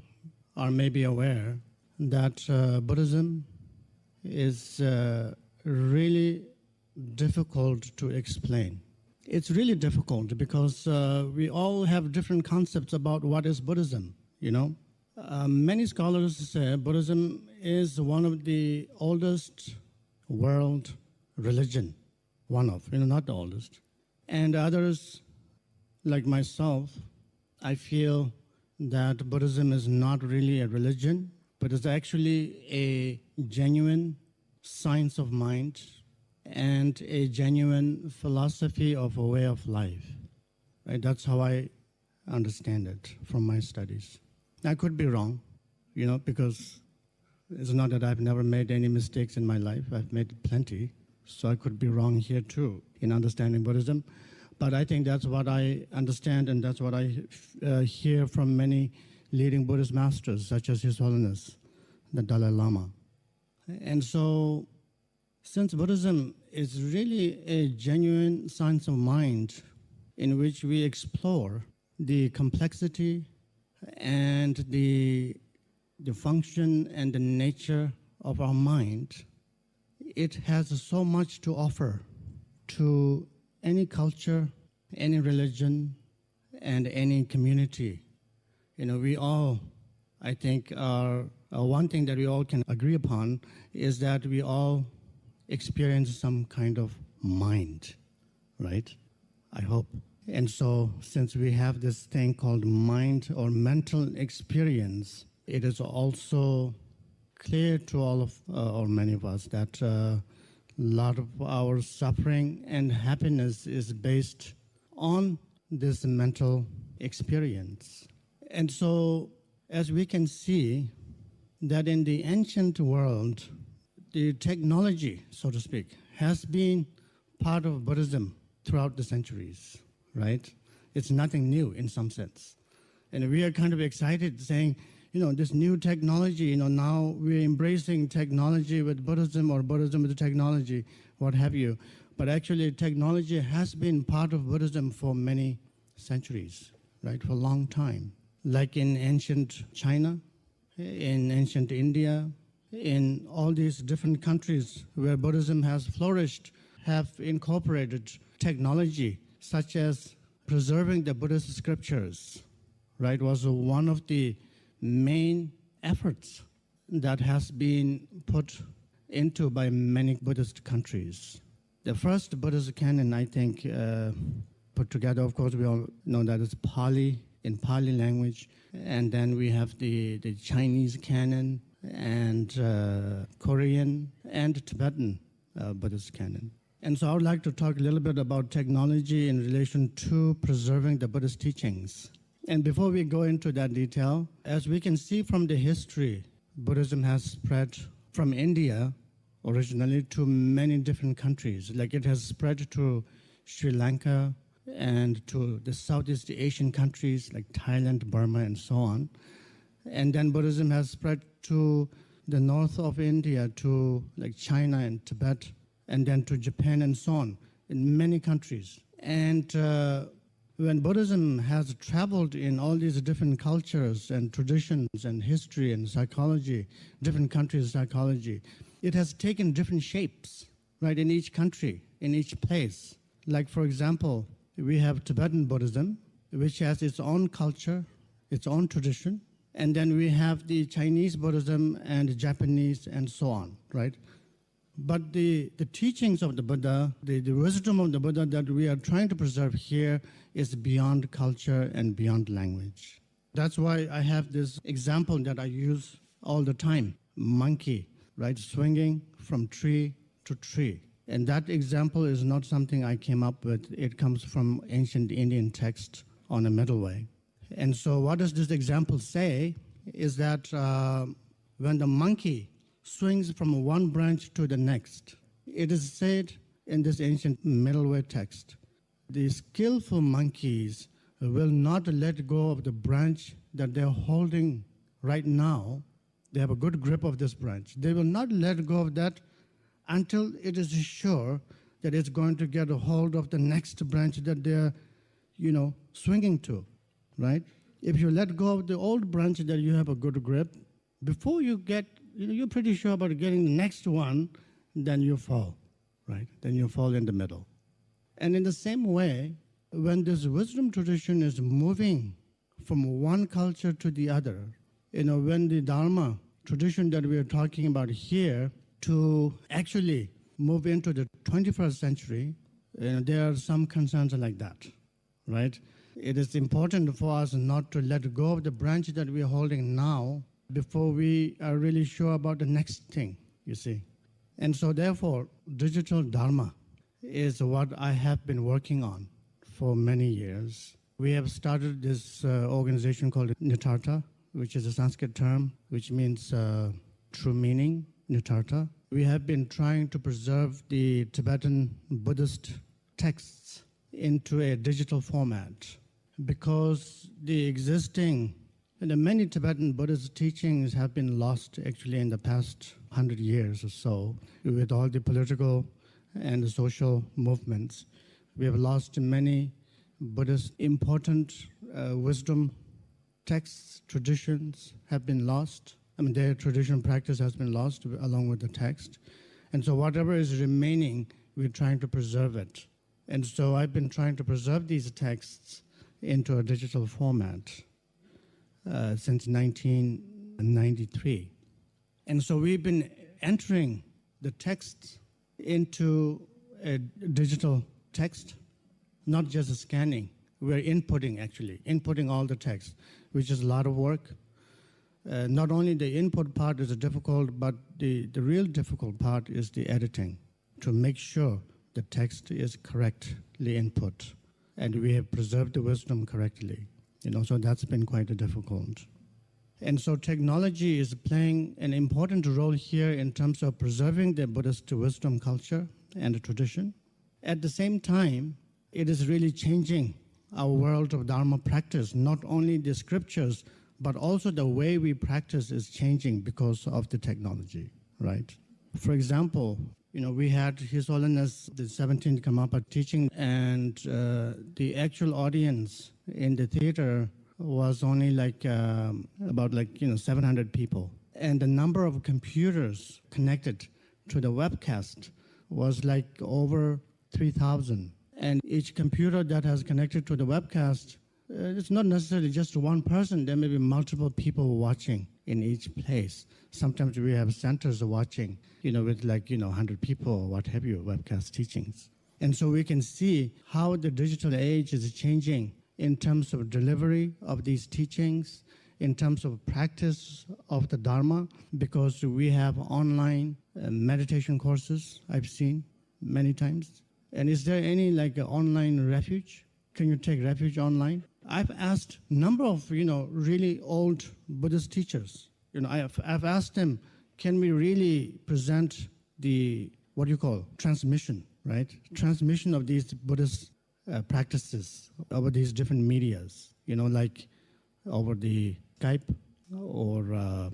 are maybe aware that, uh, Buddhism is, uh, really difficult to explain. It's really difficult because, uh, we all have different concepts about what is Buddhism, you know. Uh, many scholars say Buddhism is one of the oldest world religion. One of, you know, not the oldest. And others, like myself, I feel that Buddhism is not really a religion, but it's actually a genuine science of mind and a genuine philosophy of a way of life. Right? That's how I understand it from my studies. I could be wrong, you know, because it's not that I've never made any mistakes in my life. I've made plenty. So I could be wrong here too in understanding Buddhism. But I think that's what I understand, and that's what I, uh, hear from many leading Buddhist masters, such as His Holiness the Dalai Lama. And so, since Buddhism is really a genuine science of mind in which we explore the complexity and the, the function and the nature of our mind, it has so much to offer to any culture, any religion, and any community. You know, we all, I think, are, uh, one thing that we all can agree upon is that we all experience some kind of mind, right? I hope. And so, since we have this thing called mind or mental experience, it is also clear to all of, uh, or many of us that, uh, a lot of our suffering and happiness is based on this mental experience. And so, as we can see, that in the ancient world, the technology, so to speak, has been part of Buddhism throughout the centuries, right? It's nothing new in some sense. And we are kind of excited saying, you know, this new technology, you know, now we're embracing technology with Buddhism or Buddhism with technology, what have you. But actually, technology has been part of Buddhism for many centuries, right, for a long time. Like in ancient China, in ancient India, in all these different countries where Buddhism has flourished, have incorporated technology such as preserving the Buddhist scriptures, right, was one of the main efforts that has been put into by many Buddhist countries. The first Buddhist canon, I think, uh, put together, of course, we all know that it's Pali, in Pali language. And then we have the, the Chinese canon and, uh, Korean and Tibetan, uh, Buddhist canon. And so I would like to talk a little bit about technology in relation to preserving the Buddhist teachings. And before we go into that detail, as we can see from the history, Buddhism has spread from India originally to many different countries. Like, it has spread to Sri Lanka and to the Southeast Asian countries like Thailand, Burma, and so on. And then Buddhism has spread to the north of India, to, like, China and Tibet, and then to Japan and so on, in many countries. And, uh, when Buddhism has traveled in all these different cultures and traditions and history and psychology, different countries' psychology, it has taken different shapes, right, in each country, in each place. Like, for example, we have Tibetan Buddhism, which has its own culture, its own tradition, and then we have the Chinese Buddhism and Japanese and so on, right? But the, the teachings of the Buddha, the, the wisdom of the Buddha that we are trying to preserve here is beyond culture and beyond language. That's why I have this example that I use all the time. Monkey, right, swinging from tree to tree. And that example is not something I came up with. It comes from ancient Indian text on the middle way. And so what does this example say is that, uh, when the monkey swings from one branch to the next, it is said in this ancient middle way text, the skillful monkeys will not let go of the branch that they're holding right now. They have a good grip of this branch. They will not let go of that until it is sure that it's going to get a hold of the next branch that they're, you know, swinging to, right? If you let go of the old branch that you have a good grip, before you get, you know, you're pretty sure about getting the next one, then you fall, right? Then you fall in the middle. And in the same way, when this wisdom tradition is moving from one culture to the other, you know, when the Dharma tradition that we are talking about here to actually move into the twenty-first century, you know, there are some concerns like that, right? It is important for us not to let go of the branch that we are holding now before we are really sure about the next thing, you see. And so therefore, digital Dharma is what I have been working on for many years. We have started this, uh, organization called Nitartha, which is a Sanskrit term which means, uh, true meaning, Nitartha. We have been trying to preserve the Tibetan Buddhist texts into a digital format because the existing and the many Tibetan Buddhist teachings have been lost actually in the past hundred years or so with all the political and the social movements. We have lost many Buddhist important, uh, wisdom texts, traditions have been lost. I mean, their traditional practice has been lost along with the text. And so whatever is remaining, we're trying to preserve it. And so I've been trying to preserve these texts into a digital format, uh, since nineteen ninety-three. And so we've been entering the text into a digital text, not just scanning. We're inputting, actually, inputting all the text, which is a lot of work. Uh, not only the input part is difficult, but the, the real difficult part is the editing, to make sure the text is correctly input and we have preserved the wisdom correctly. You know, so that's been quite difficult. And so technology is playing an important role here in terms of preserving the Buddhist wisdom culture and tradition. At the same time, it is really changing our world of Dharma practice. Not only the scriptures, but also the way we practice is changing because of the technology, right? For example, you know, we had His Holiness the seventeenth Karmapa teaching, and, uh, the actual audience in the theater was only, like, um, about, like, you know, seven hundred people. And the number of computers connected to the webcast was, like, over three thousand. And each computer that has connected to the webcast, uh, it's not necessarily just one person. There may be multiple people watching in each place. Sometimes we have centers watching, you know, with, like, you know, hundred people or what have you, webcast teachings. And so we can see how the digital age is changing in terms of delivery of these teachings, in terms of practice of the Dharma, because we have online, uh, meditation courses I've seen many times. And is there any, like, uh, online refuge? Can you take refuge online? I've asked number of, you know, really old Buddhist teachers. You know, I've, I've asked them, can we really present the, what do you call, transmission, right? Transmission of these Buddhist uh, practices over these different medias, you know, like over the Skype or uh,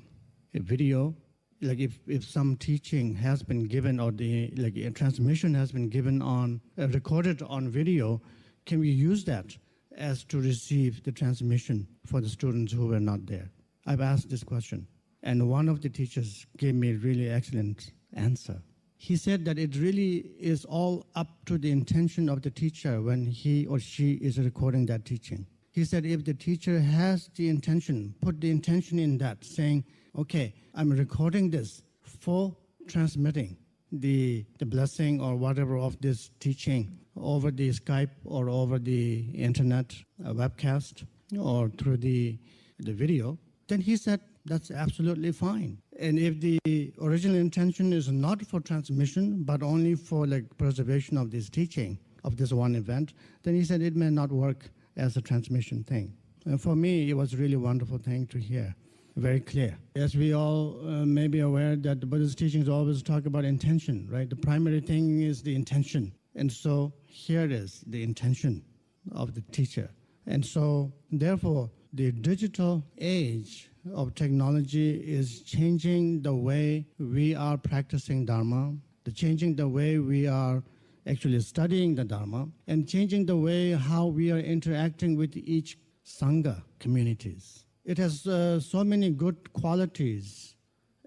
a video. Like if, if some teaching has been given or the, like, a transmission has been given on, uh, recorded on video, can we use that as to receive the transmission for the students who were not there? I've asked this question, and one of the teachers gave me a really excellent answer. He said that it really is all up to the intention of the teacher when he or she is recording that teaching. He said if the teacher has the intention, put the intention in that, saying, "Okay, I'm recording this for transmitting the, the blessing or whatever of this teaching over the Skype or over the internet, uh, webcast or through the, the video," then he said, "That's absolutely fine." And if the original intention is not for transmission, but only for, like, preservation of this teaching, of this one event, then he said it may not work as a transmission thing. And for me, it was really a wonderful thing to hear. Very clear. As we all uh, may be aware that the Buddhist teachings always talk about intention, right? The primary thing is the intention. And so here is the intention of the teacher. And so, therefore, the digital age of technology is changing the way we are practicing Dharma, the changing the way we are actually studying the Dharma, and changing the way how we are interacting with each Sangha communities. It has uh, so many good qualities.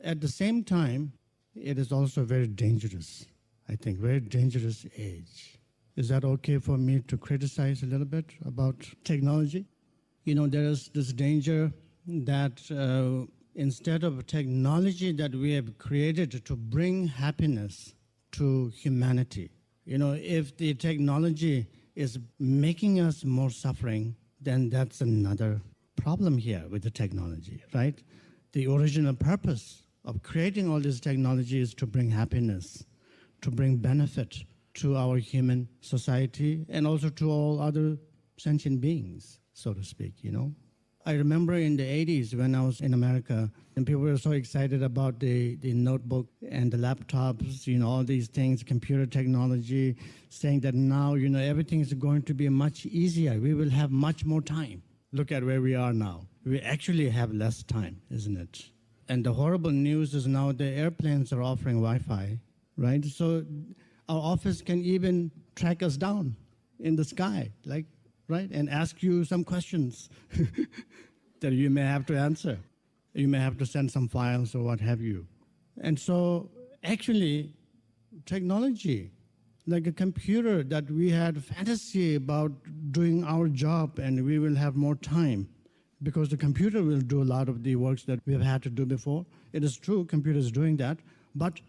At the same time, it is also very dangerous, I think, very dangerous age. Is that okay for me to criticize a little bit about technology? You know, there is this danger that uh, instead of technology that we have created to bring happiness to humanity, you know, if the technology is making us more suffering, then that's another problem here with the technology, right? The original purpose of creating all this technology is to bring happiness, to bring benefit to our human society, and also to all other sentient beings, so to speak, you know. I remember in the eighties when I was in America, and people were so excited about the, the notebook and the laptops, you know, all these things, computer technology, saying that now, you know, everything is going to be much easier. We will have much more time. Look at where we are now. We actually have less time, isn't it? And the horrible news is now the airplanes are offering Wi-Fi, right? So our office can even track us down in the sky, like, right, and ask you some questions that you may have to answer. You may have to send some files or what have you. And so, actually, technology, like a computer that we had fantasy about doing our job and we will have more time because the computer will do a lot of the works that we've had to do before. It is true, computer is doing that, but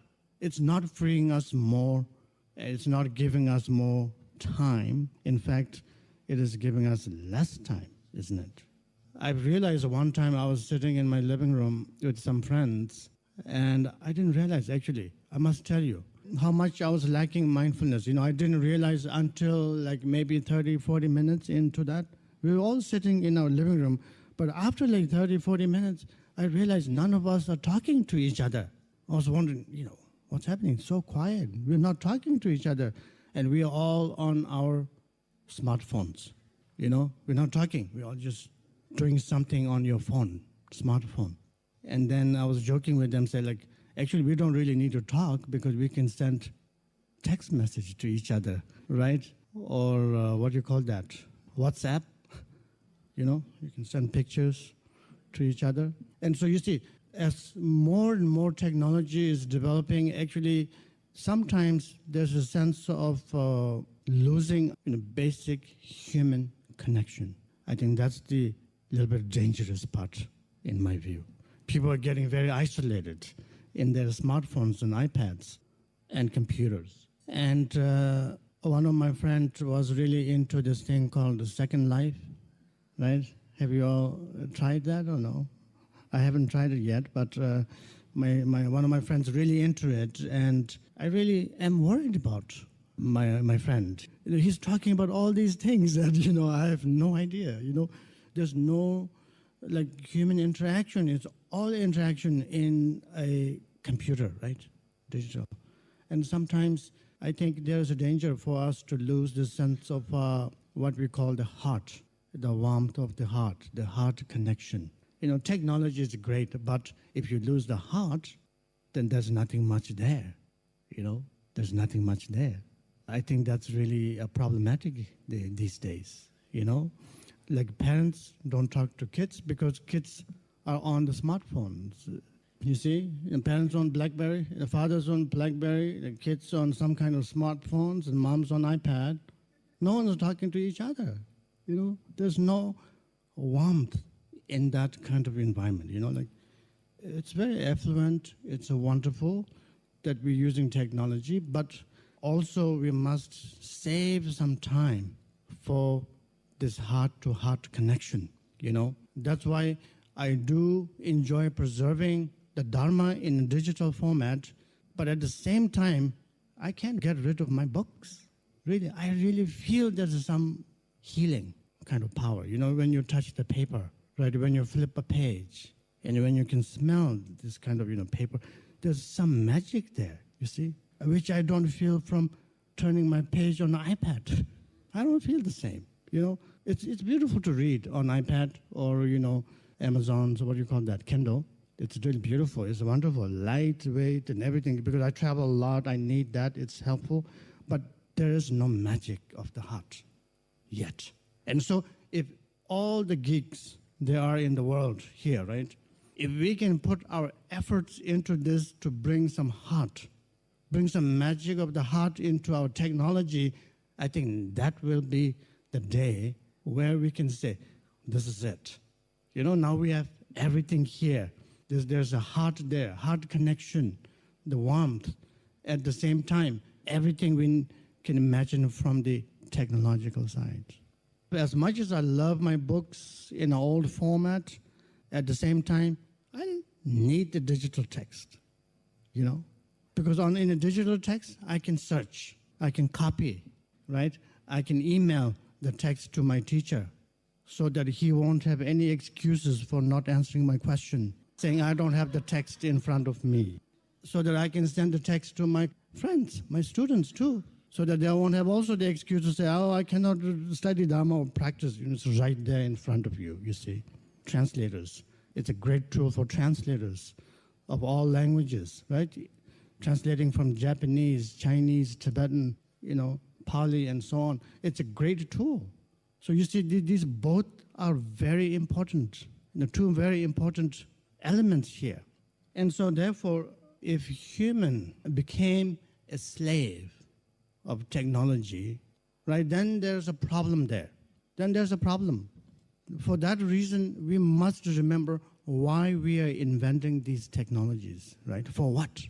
it's not freeing us more. It's not giving us more time. In fact, it is giving us less time, isn't it? I've realized one time I was sitting in my living room with some friends, and I didn't realize, actually, I must tell you, how much I was lacking mindfulness. You know, I didn't realize until, like, maybe thirty, forty minutes into that. We were all sitting in our living room, but after, like, thirty, forty minutes, I realized none of us are talking to each other. I was wondering, you know, what's happening? It's so quiet. We're not talking to each other. And we are all on our smartphones. You know, we're not talking. We're all just doing something on your phone, smartphone. And then I was joking with them, say, like, actually, we don't really need to talk because we can send text message to each other, right? Or uh, what do you call that? WhatsApp. You know, you can send pictures to each other. And so you see, as more and more technology is developing, actually, sometimes there's a sense of uh, losing, you know, basic human connection. I think that's the little bit dangerous part, in my view. People are getting very isolated in their smartphones and iPads and computers. And uh, one of my friends was really into this thing called the Second Life, right? Have you all tried that or no? I haven't tried it yet, but uh, my, my, one of my friends really into it, and I really am worried about my, my friend. You know, he's talking about all these things that, you know, I have no idea. You know, there's no, like, human interaction. It's all interaction in a computer, right? Digital. And sometimes I think there's a danger for us to lose the sense of, uh, what we call the heart, the warmth of the heart, the heart connection. You know, technology is great, but if you lose the heart, then there's nothing much there. You know, there's nothing much there. I think that's really a problematic the- these days. You know, like, parents don't talk to kids because kids are on the smartphones. You see, and parents on BlackBerry, the father's on BlackBerry, the kids on some kind of smartphones, and mom's on iPad. No one's talking to each other. You know, there's no warmth in that kind of environment. You know, like, it's very affluent, it's wonderful that we're using technology, but also we must save some time for this heart-to-heart connection. You know, that's why I do enjoy preserving the Dharma in a digital format, but at the same time, I can't get rid of my books. Really, I really feel there's some healing kind of power. You know, when you touch the paper, right? When you flip a page, and when you can smell this kind of, you know, paper, there's some magic there, you see, which I don't feel from turning my page on an iPad. I don't feel the same. You know, it's, it's beautiful to read on iPad or, you know, Amazon, so what do you call that, Kindle. It's really beautiful. It's wonderful, lightweight and everything. Because I travel a lot, I need that. It's helpful. But there is no magic of the heart yet. And so if all the geeks there are in the world here, right? If we can put our efforts into this to bring some heart, bring some magic of the heart into our technology, I think that will be the day where we can say, "This is it." You know, now we have everything here. There's, there's a heart there, heart connection, the warmth. At the same time, everything we can imagine from the technological side. As much as I love my books in an old format, at the same time, I need the digital text, you know, because on, in a digital text, I can search, I can copy, right? I can email the text to my teacher so that he won't have any excuses for not answering my question, saying, "I don't have the text in front of me." So that I can send the text to my friends, my students too, so that they won't have also the excuse to say, "Oh, I cannot study Dharma or practice." You know, it's right there in front of you, you see. Translators. It's a great tool for translators of all languages, right? Translating from Japanese, Chinese, Tibetan, you know, Pali, and so on. It's a great tool. So you see, th- these both are very important, you know, two very important elements here. And so therefore, if human became a slave of technology, right, then there's a problem there. Then there's a problem. For that reason, we must remember why we are inventing these technologies, right? For what?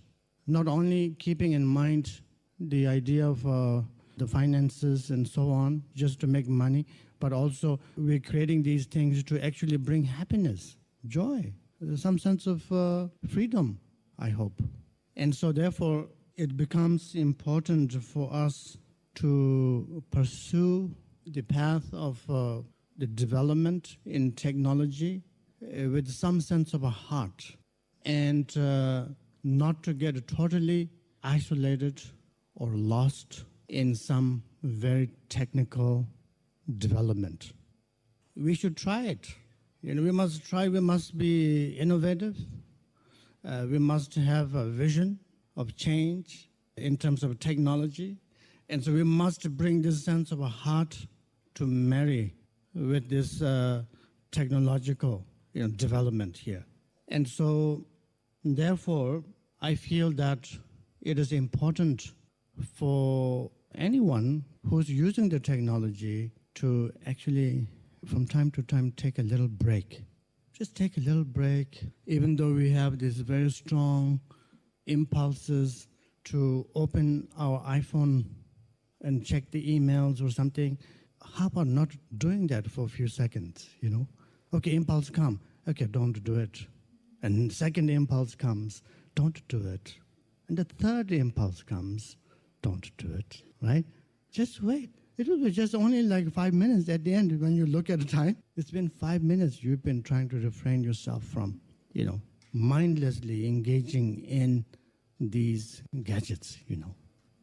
Not only keeping in mind the idea of, uh, the finances and so on, just to make money, but also we're creating these things to actually bring happiness, joy, some sense of, uh, freedom, I hope. And so therefore, it becomes important for us to pursue the path of, uh, the development in technology, uh, with some sense of a heart and, uh, not to get totally isolated or lost in some very technical development. We should try it. You know, we must try, we must be innovative. Uh, we must have a vision of change in terms of technology. And so we must bring this sense of a heart to marry with this, uh, technological, you know, development here. And so therefore, I feel that it is important for anyone who's using the technology to actually, from time to time, take a little break. Just take a little break, even though we have these very strong impulses to open our iPhone and check the emails or something. How about not doing that for a few seconds, you know? Okay, impulse come. Okay, don't do it. And second impulse comes, don't do it. And the third impulse comes, don't do it, right? Just wait. It will be just only like five minutes at the end when you look at the time. It's been five minutes you've been trying to refrain yourself from, you know, mindlessly engaging in these gadgets, you know.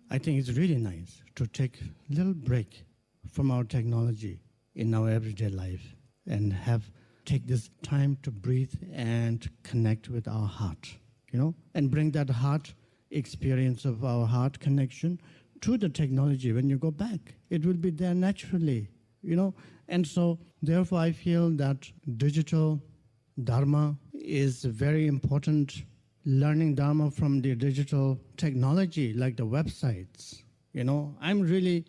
I think it's really nice to take a little break from our technology in our everyday life and have, take this time to breathe and connect with our heart, you know, and bring that heart experience of our heart connection to the technology. When you go back, it will be there naturally, you know. And so, therefore, I feel that digital Dharma is very important. Learning Dharma from the digital technology, like the websites, you know, I'm really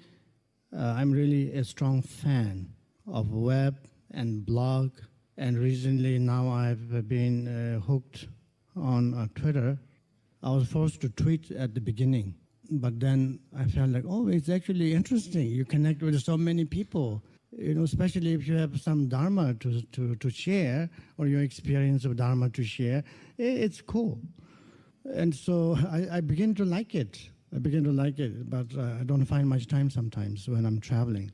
uh, I'm really a strong fan of web and blog. And recently now I've been uh, hooked on uh, Twitter. I was forced to tweet at the beginning, but then I felt like, oh, it's actually interesting. You connect with so many people, you know, especially if you have some Dharma to, to, to share, or your experience of Dharma to share. I- It's cool. And so I, I begin to like it. I begin to like it, but uh, I don't find much time sometimes when I'm traveling.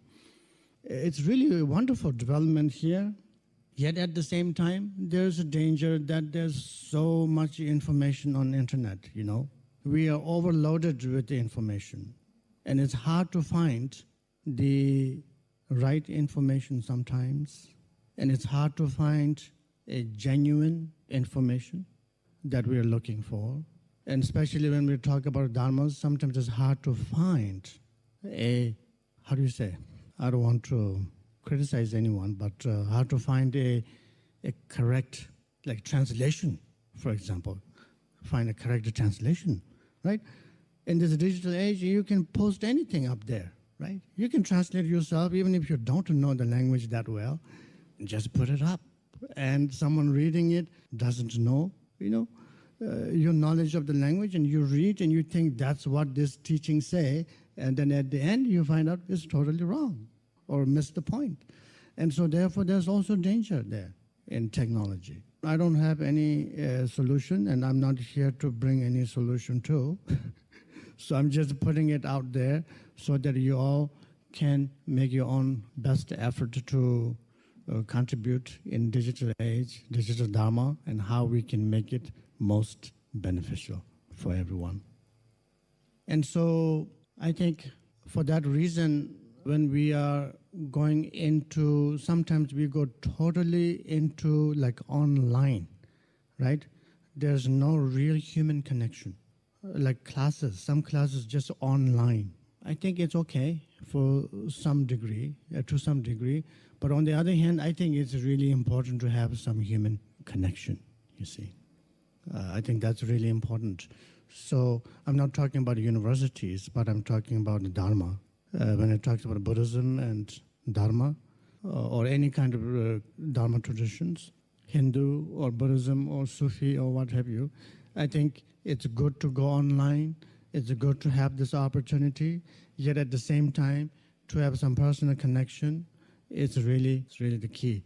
It's really a wonderful development here. Yet at the same time, there's a danger that there's so much information on the internet, you know. We are overloaded with the information. And it's hard to find the right information sometimes. And it's hard to find a genuine information that we are looking for. And especially when we talk about dharmas, sometimes it's hard to find a, how do you say? I don't want to criticize anyone, but uh, hard to find a, a correct, like, translation, for example. Find a correct translation, right? In this digital age, you can post anything up there, right? You can translate yourself, even if you don't know the language that well, just put it up. And someone reading it doesn't know, you know, uh, your knowledge of the language, and you read and you think that's what this teaching say, and then at the end you find out it's totally wrong or miss the point. And so therefore there's also danger there in technology. I don't have any uh, solution, and I'm not here to bring any solution too. So I'm just putting it out there so that you all can make your own best effort to uh, contribute in digital age, digital dharma, and how we can make it most beneficial for everyone. And so I think for that reason, when we are going into, sometimes we go totally into, like, online, right? There's no real human connection. Like classes, some classes just online. I think it's okay for some degree, uh, to some degree. But on the other hand, I think it's really important to have some human connection, you see. Uh, I think that's really important. So I'm not talking about universities, but I'm talking about the Dharma. Uh, when I talked about Buddhism and Dharma, uh, or any kind of uh, Dharma traditions, Hindu or Buddhism or Sufi or what have you, I think it's good to go online. It's good to have this opportunity. Yet at the same time, to have some personal connection, it's really, it's really the key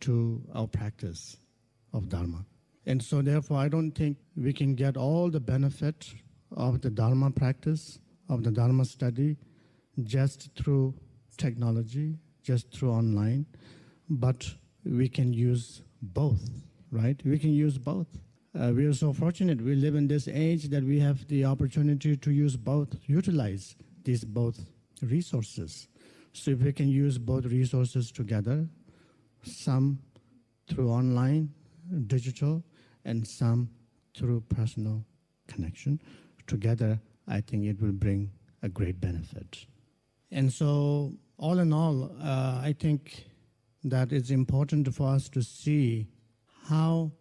to our practice of Dharma. And so therefore, I don't think we can get all the benefit of the Dharma practice, of the Dharma study, just through technology, just through online, but we can use both, right? We can use both. Uh, we are so fortunate. We live in this age that we have the opportunity to use both, utilize these both resources. So if we can use both resources together, some through online, digital, and some through personal connection. Together, I think it will bring a great benefit. And so, all in all, uh, I think that it's important for us to see how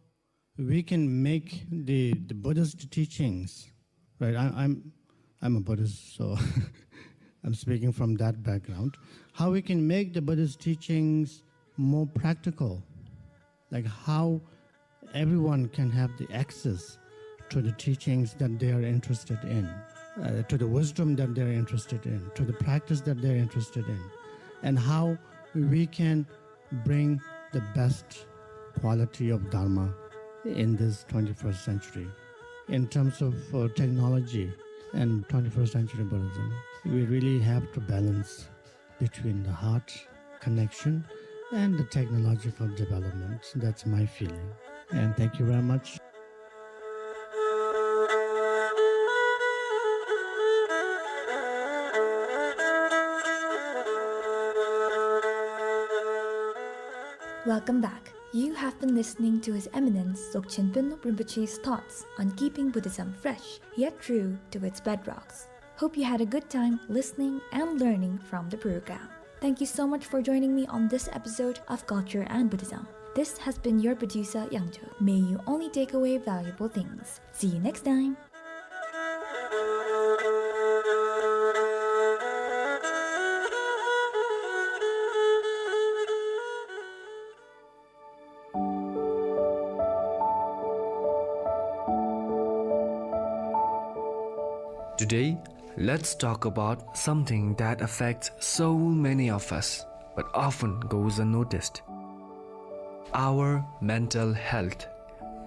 we can make the, the Buddhist teachings, right? I, I'm, I'm a Buddhist, so I'm speaking from that background. How we can make the Buddhist teachings more practical, like how everyone can have the access to the teachings that they are interested in, uh, to the wisdom that they're interested in, to the practice that they're interested in, and how we can bring the best quality of Dharma in this twenty-first century. In terms of uh, technology, and twenty-first century Buddhism. We really have to balance between the heart connection and the technological development. That's my feeling. And thank you very much. Welcome back. You have been listening to His Eminence Dzogchen Penlop Rinpoche's thoughts on keeping Buddhism fresh yet true to its bedrocks. Hope you had a good time listening and learning from the program. Thank you so much for joining me on this episode of Culture and Buddhism. This has been your producer, Yangjo. May you only take away valuable things. See you next time. Today, let's talk about something that affects so many of us, but often goes unnoticed. Our mental health.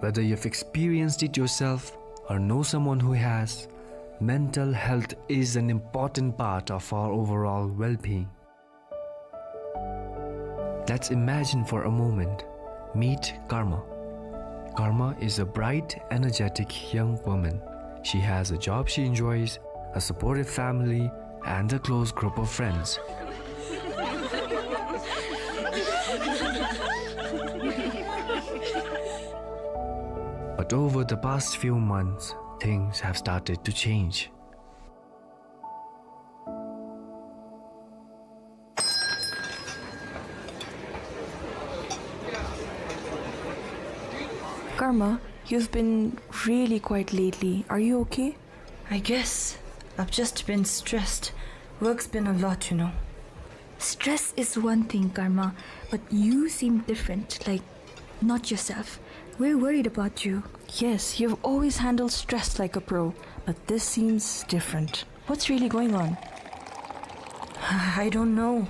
Whether you've experienced it yourself or know someone who has, mental health is an important part of our overall well-being. Let's imagine for a moment. Meet Karma. Karma is a bright, energetic young woman. She has a job she enjoys, a supportive family, and a close group of friends. But over the past few months, things have started to change. Karma, you've been really quiet lately. Are you okay? I guess I've just been stressed. Work's been a lot, you know. Stress is one thing, Karma, but you seem different, like, not yourself. We're worried about you. Yes, you've always handled stress like a pro, but this seems different. What's really going on? I don't know.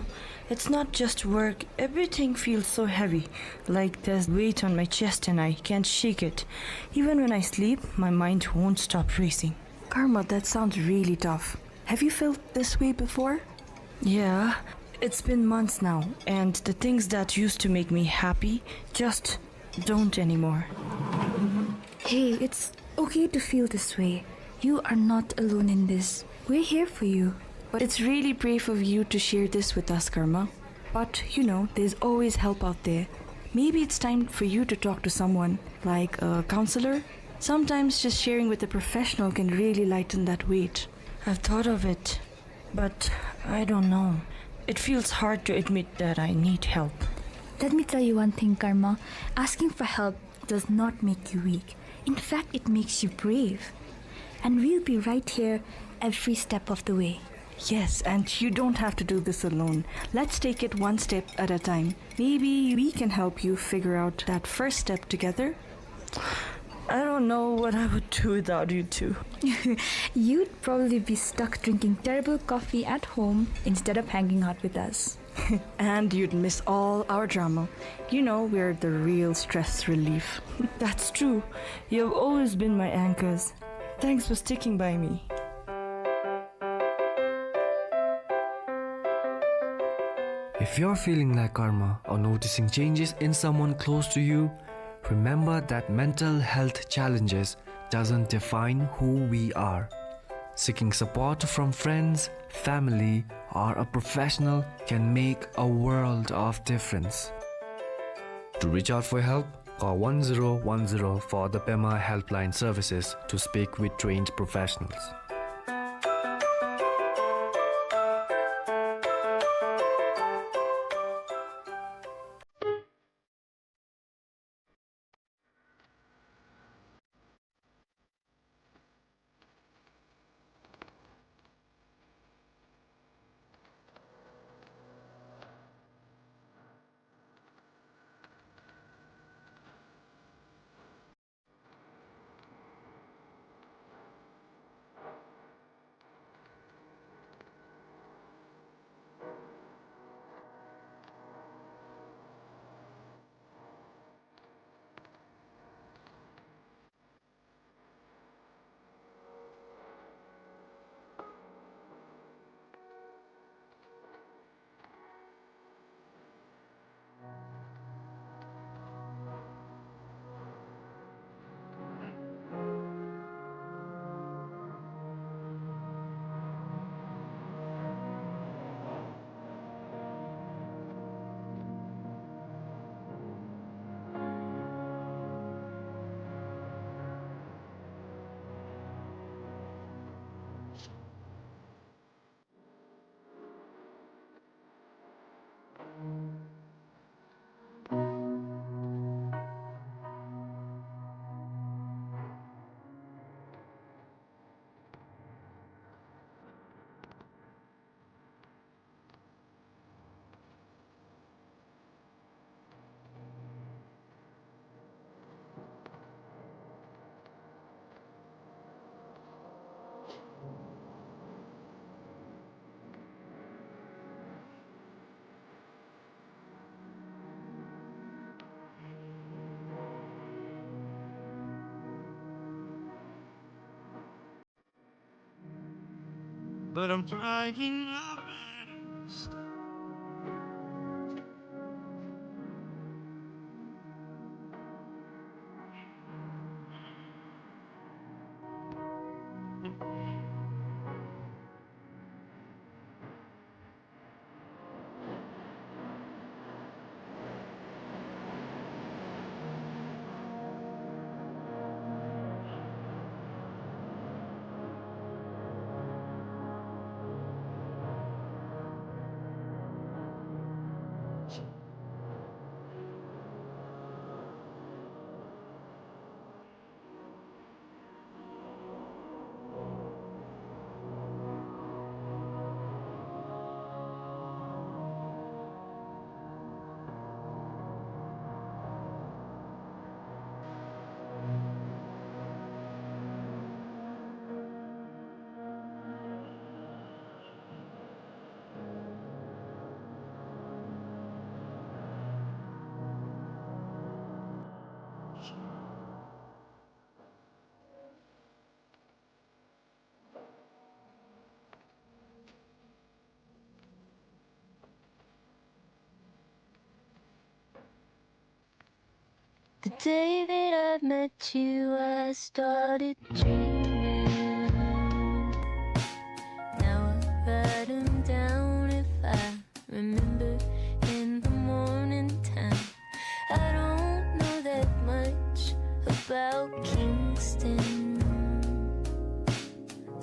It's not just work. Everything feels so heavy, like there's weight on my chest and I can't shake it. Even when I sleep, my mind won't stop racing. Karma, that sounds really tough. Have you felt this way before? Yeah, it's been months now, and the things that used to make me happy just don't anymore. Hey, it's okay to feel this way. You are not alone in this. We're here for you. But it's really brave of you to share this with us, Karma. But, you know, there's always help out there. Maybe it's time for you to talk to someone, like a counselor. Sometimes just sharing with a professional can really lighten that weight. I've thought of it, but I don't know. It feels hard to admit that I need help. Let me tell you one thing, Karma. Asking for help does not make you weak. In fact, it makes you brave. And we'll be right here every step of the way. Yes, and you don't have to do this alone. Let's take it one step at a time. Maybe we can help you figure out that first step together. I don't know what I would do without you two. You'd probably be stuck drinking terrible coffee at home instead of hanging out with us. And you'd miss all our drama. You know, we're the real stress relief. That's true. You've always been my anchors. Thanks for sticking by me. If you're feeling like Karma or noticing changes in someone close to you, remember that mental health challenges doesn't define who we are. Seeking support from friends, family, or a professional can make a world of difference. To reach out for help, call one zero one zero for the Pema Helpline services to speak with trained professionals. But I'm trying my best. The day that I met you, I started dreaming. Now I write 'em down if I remember in the morning time. I don't know that much about Kingston,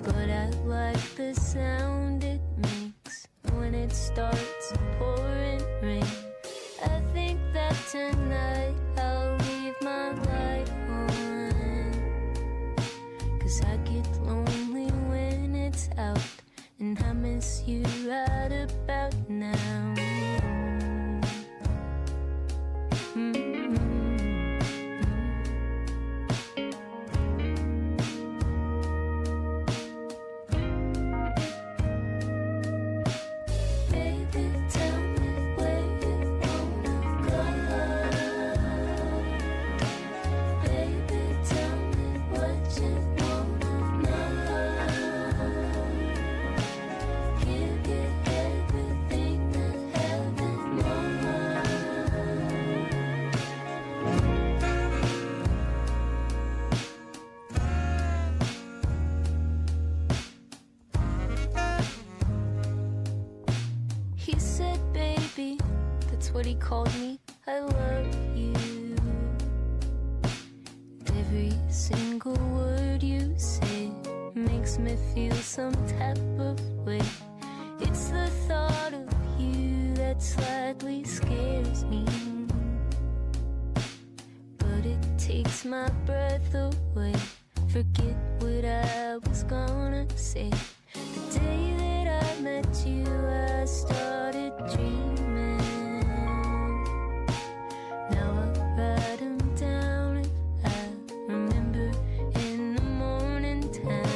but I like the sound it makes when it starts pouring rain. I think that tonight I'll leave my light on, 'cause I get lonely when it's out, and I miss you right about now. Mm-hmm. Baby, tell me where you wanna go. Baby, tell me what you wanna know. Give you everything and have it more. He said, "Baby," that's what he called me, "I love you." And every single word you say makes me feel some type of way. It's the thought of you that slightly scares me, but it takes my breath away. Forget what I was gonna say. The day that I met you, I started dreaming. Now I write 'em down if I remember in the morning time.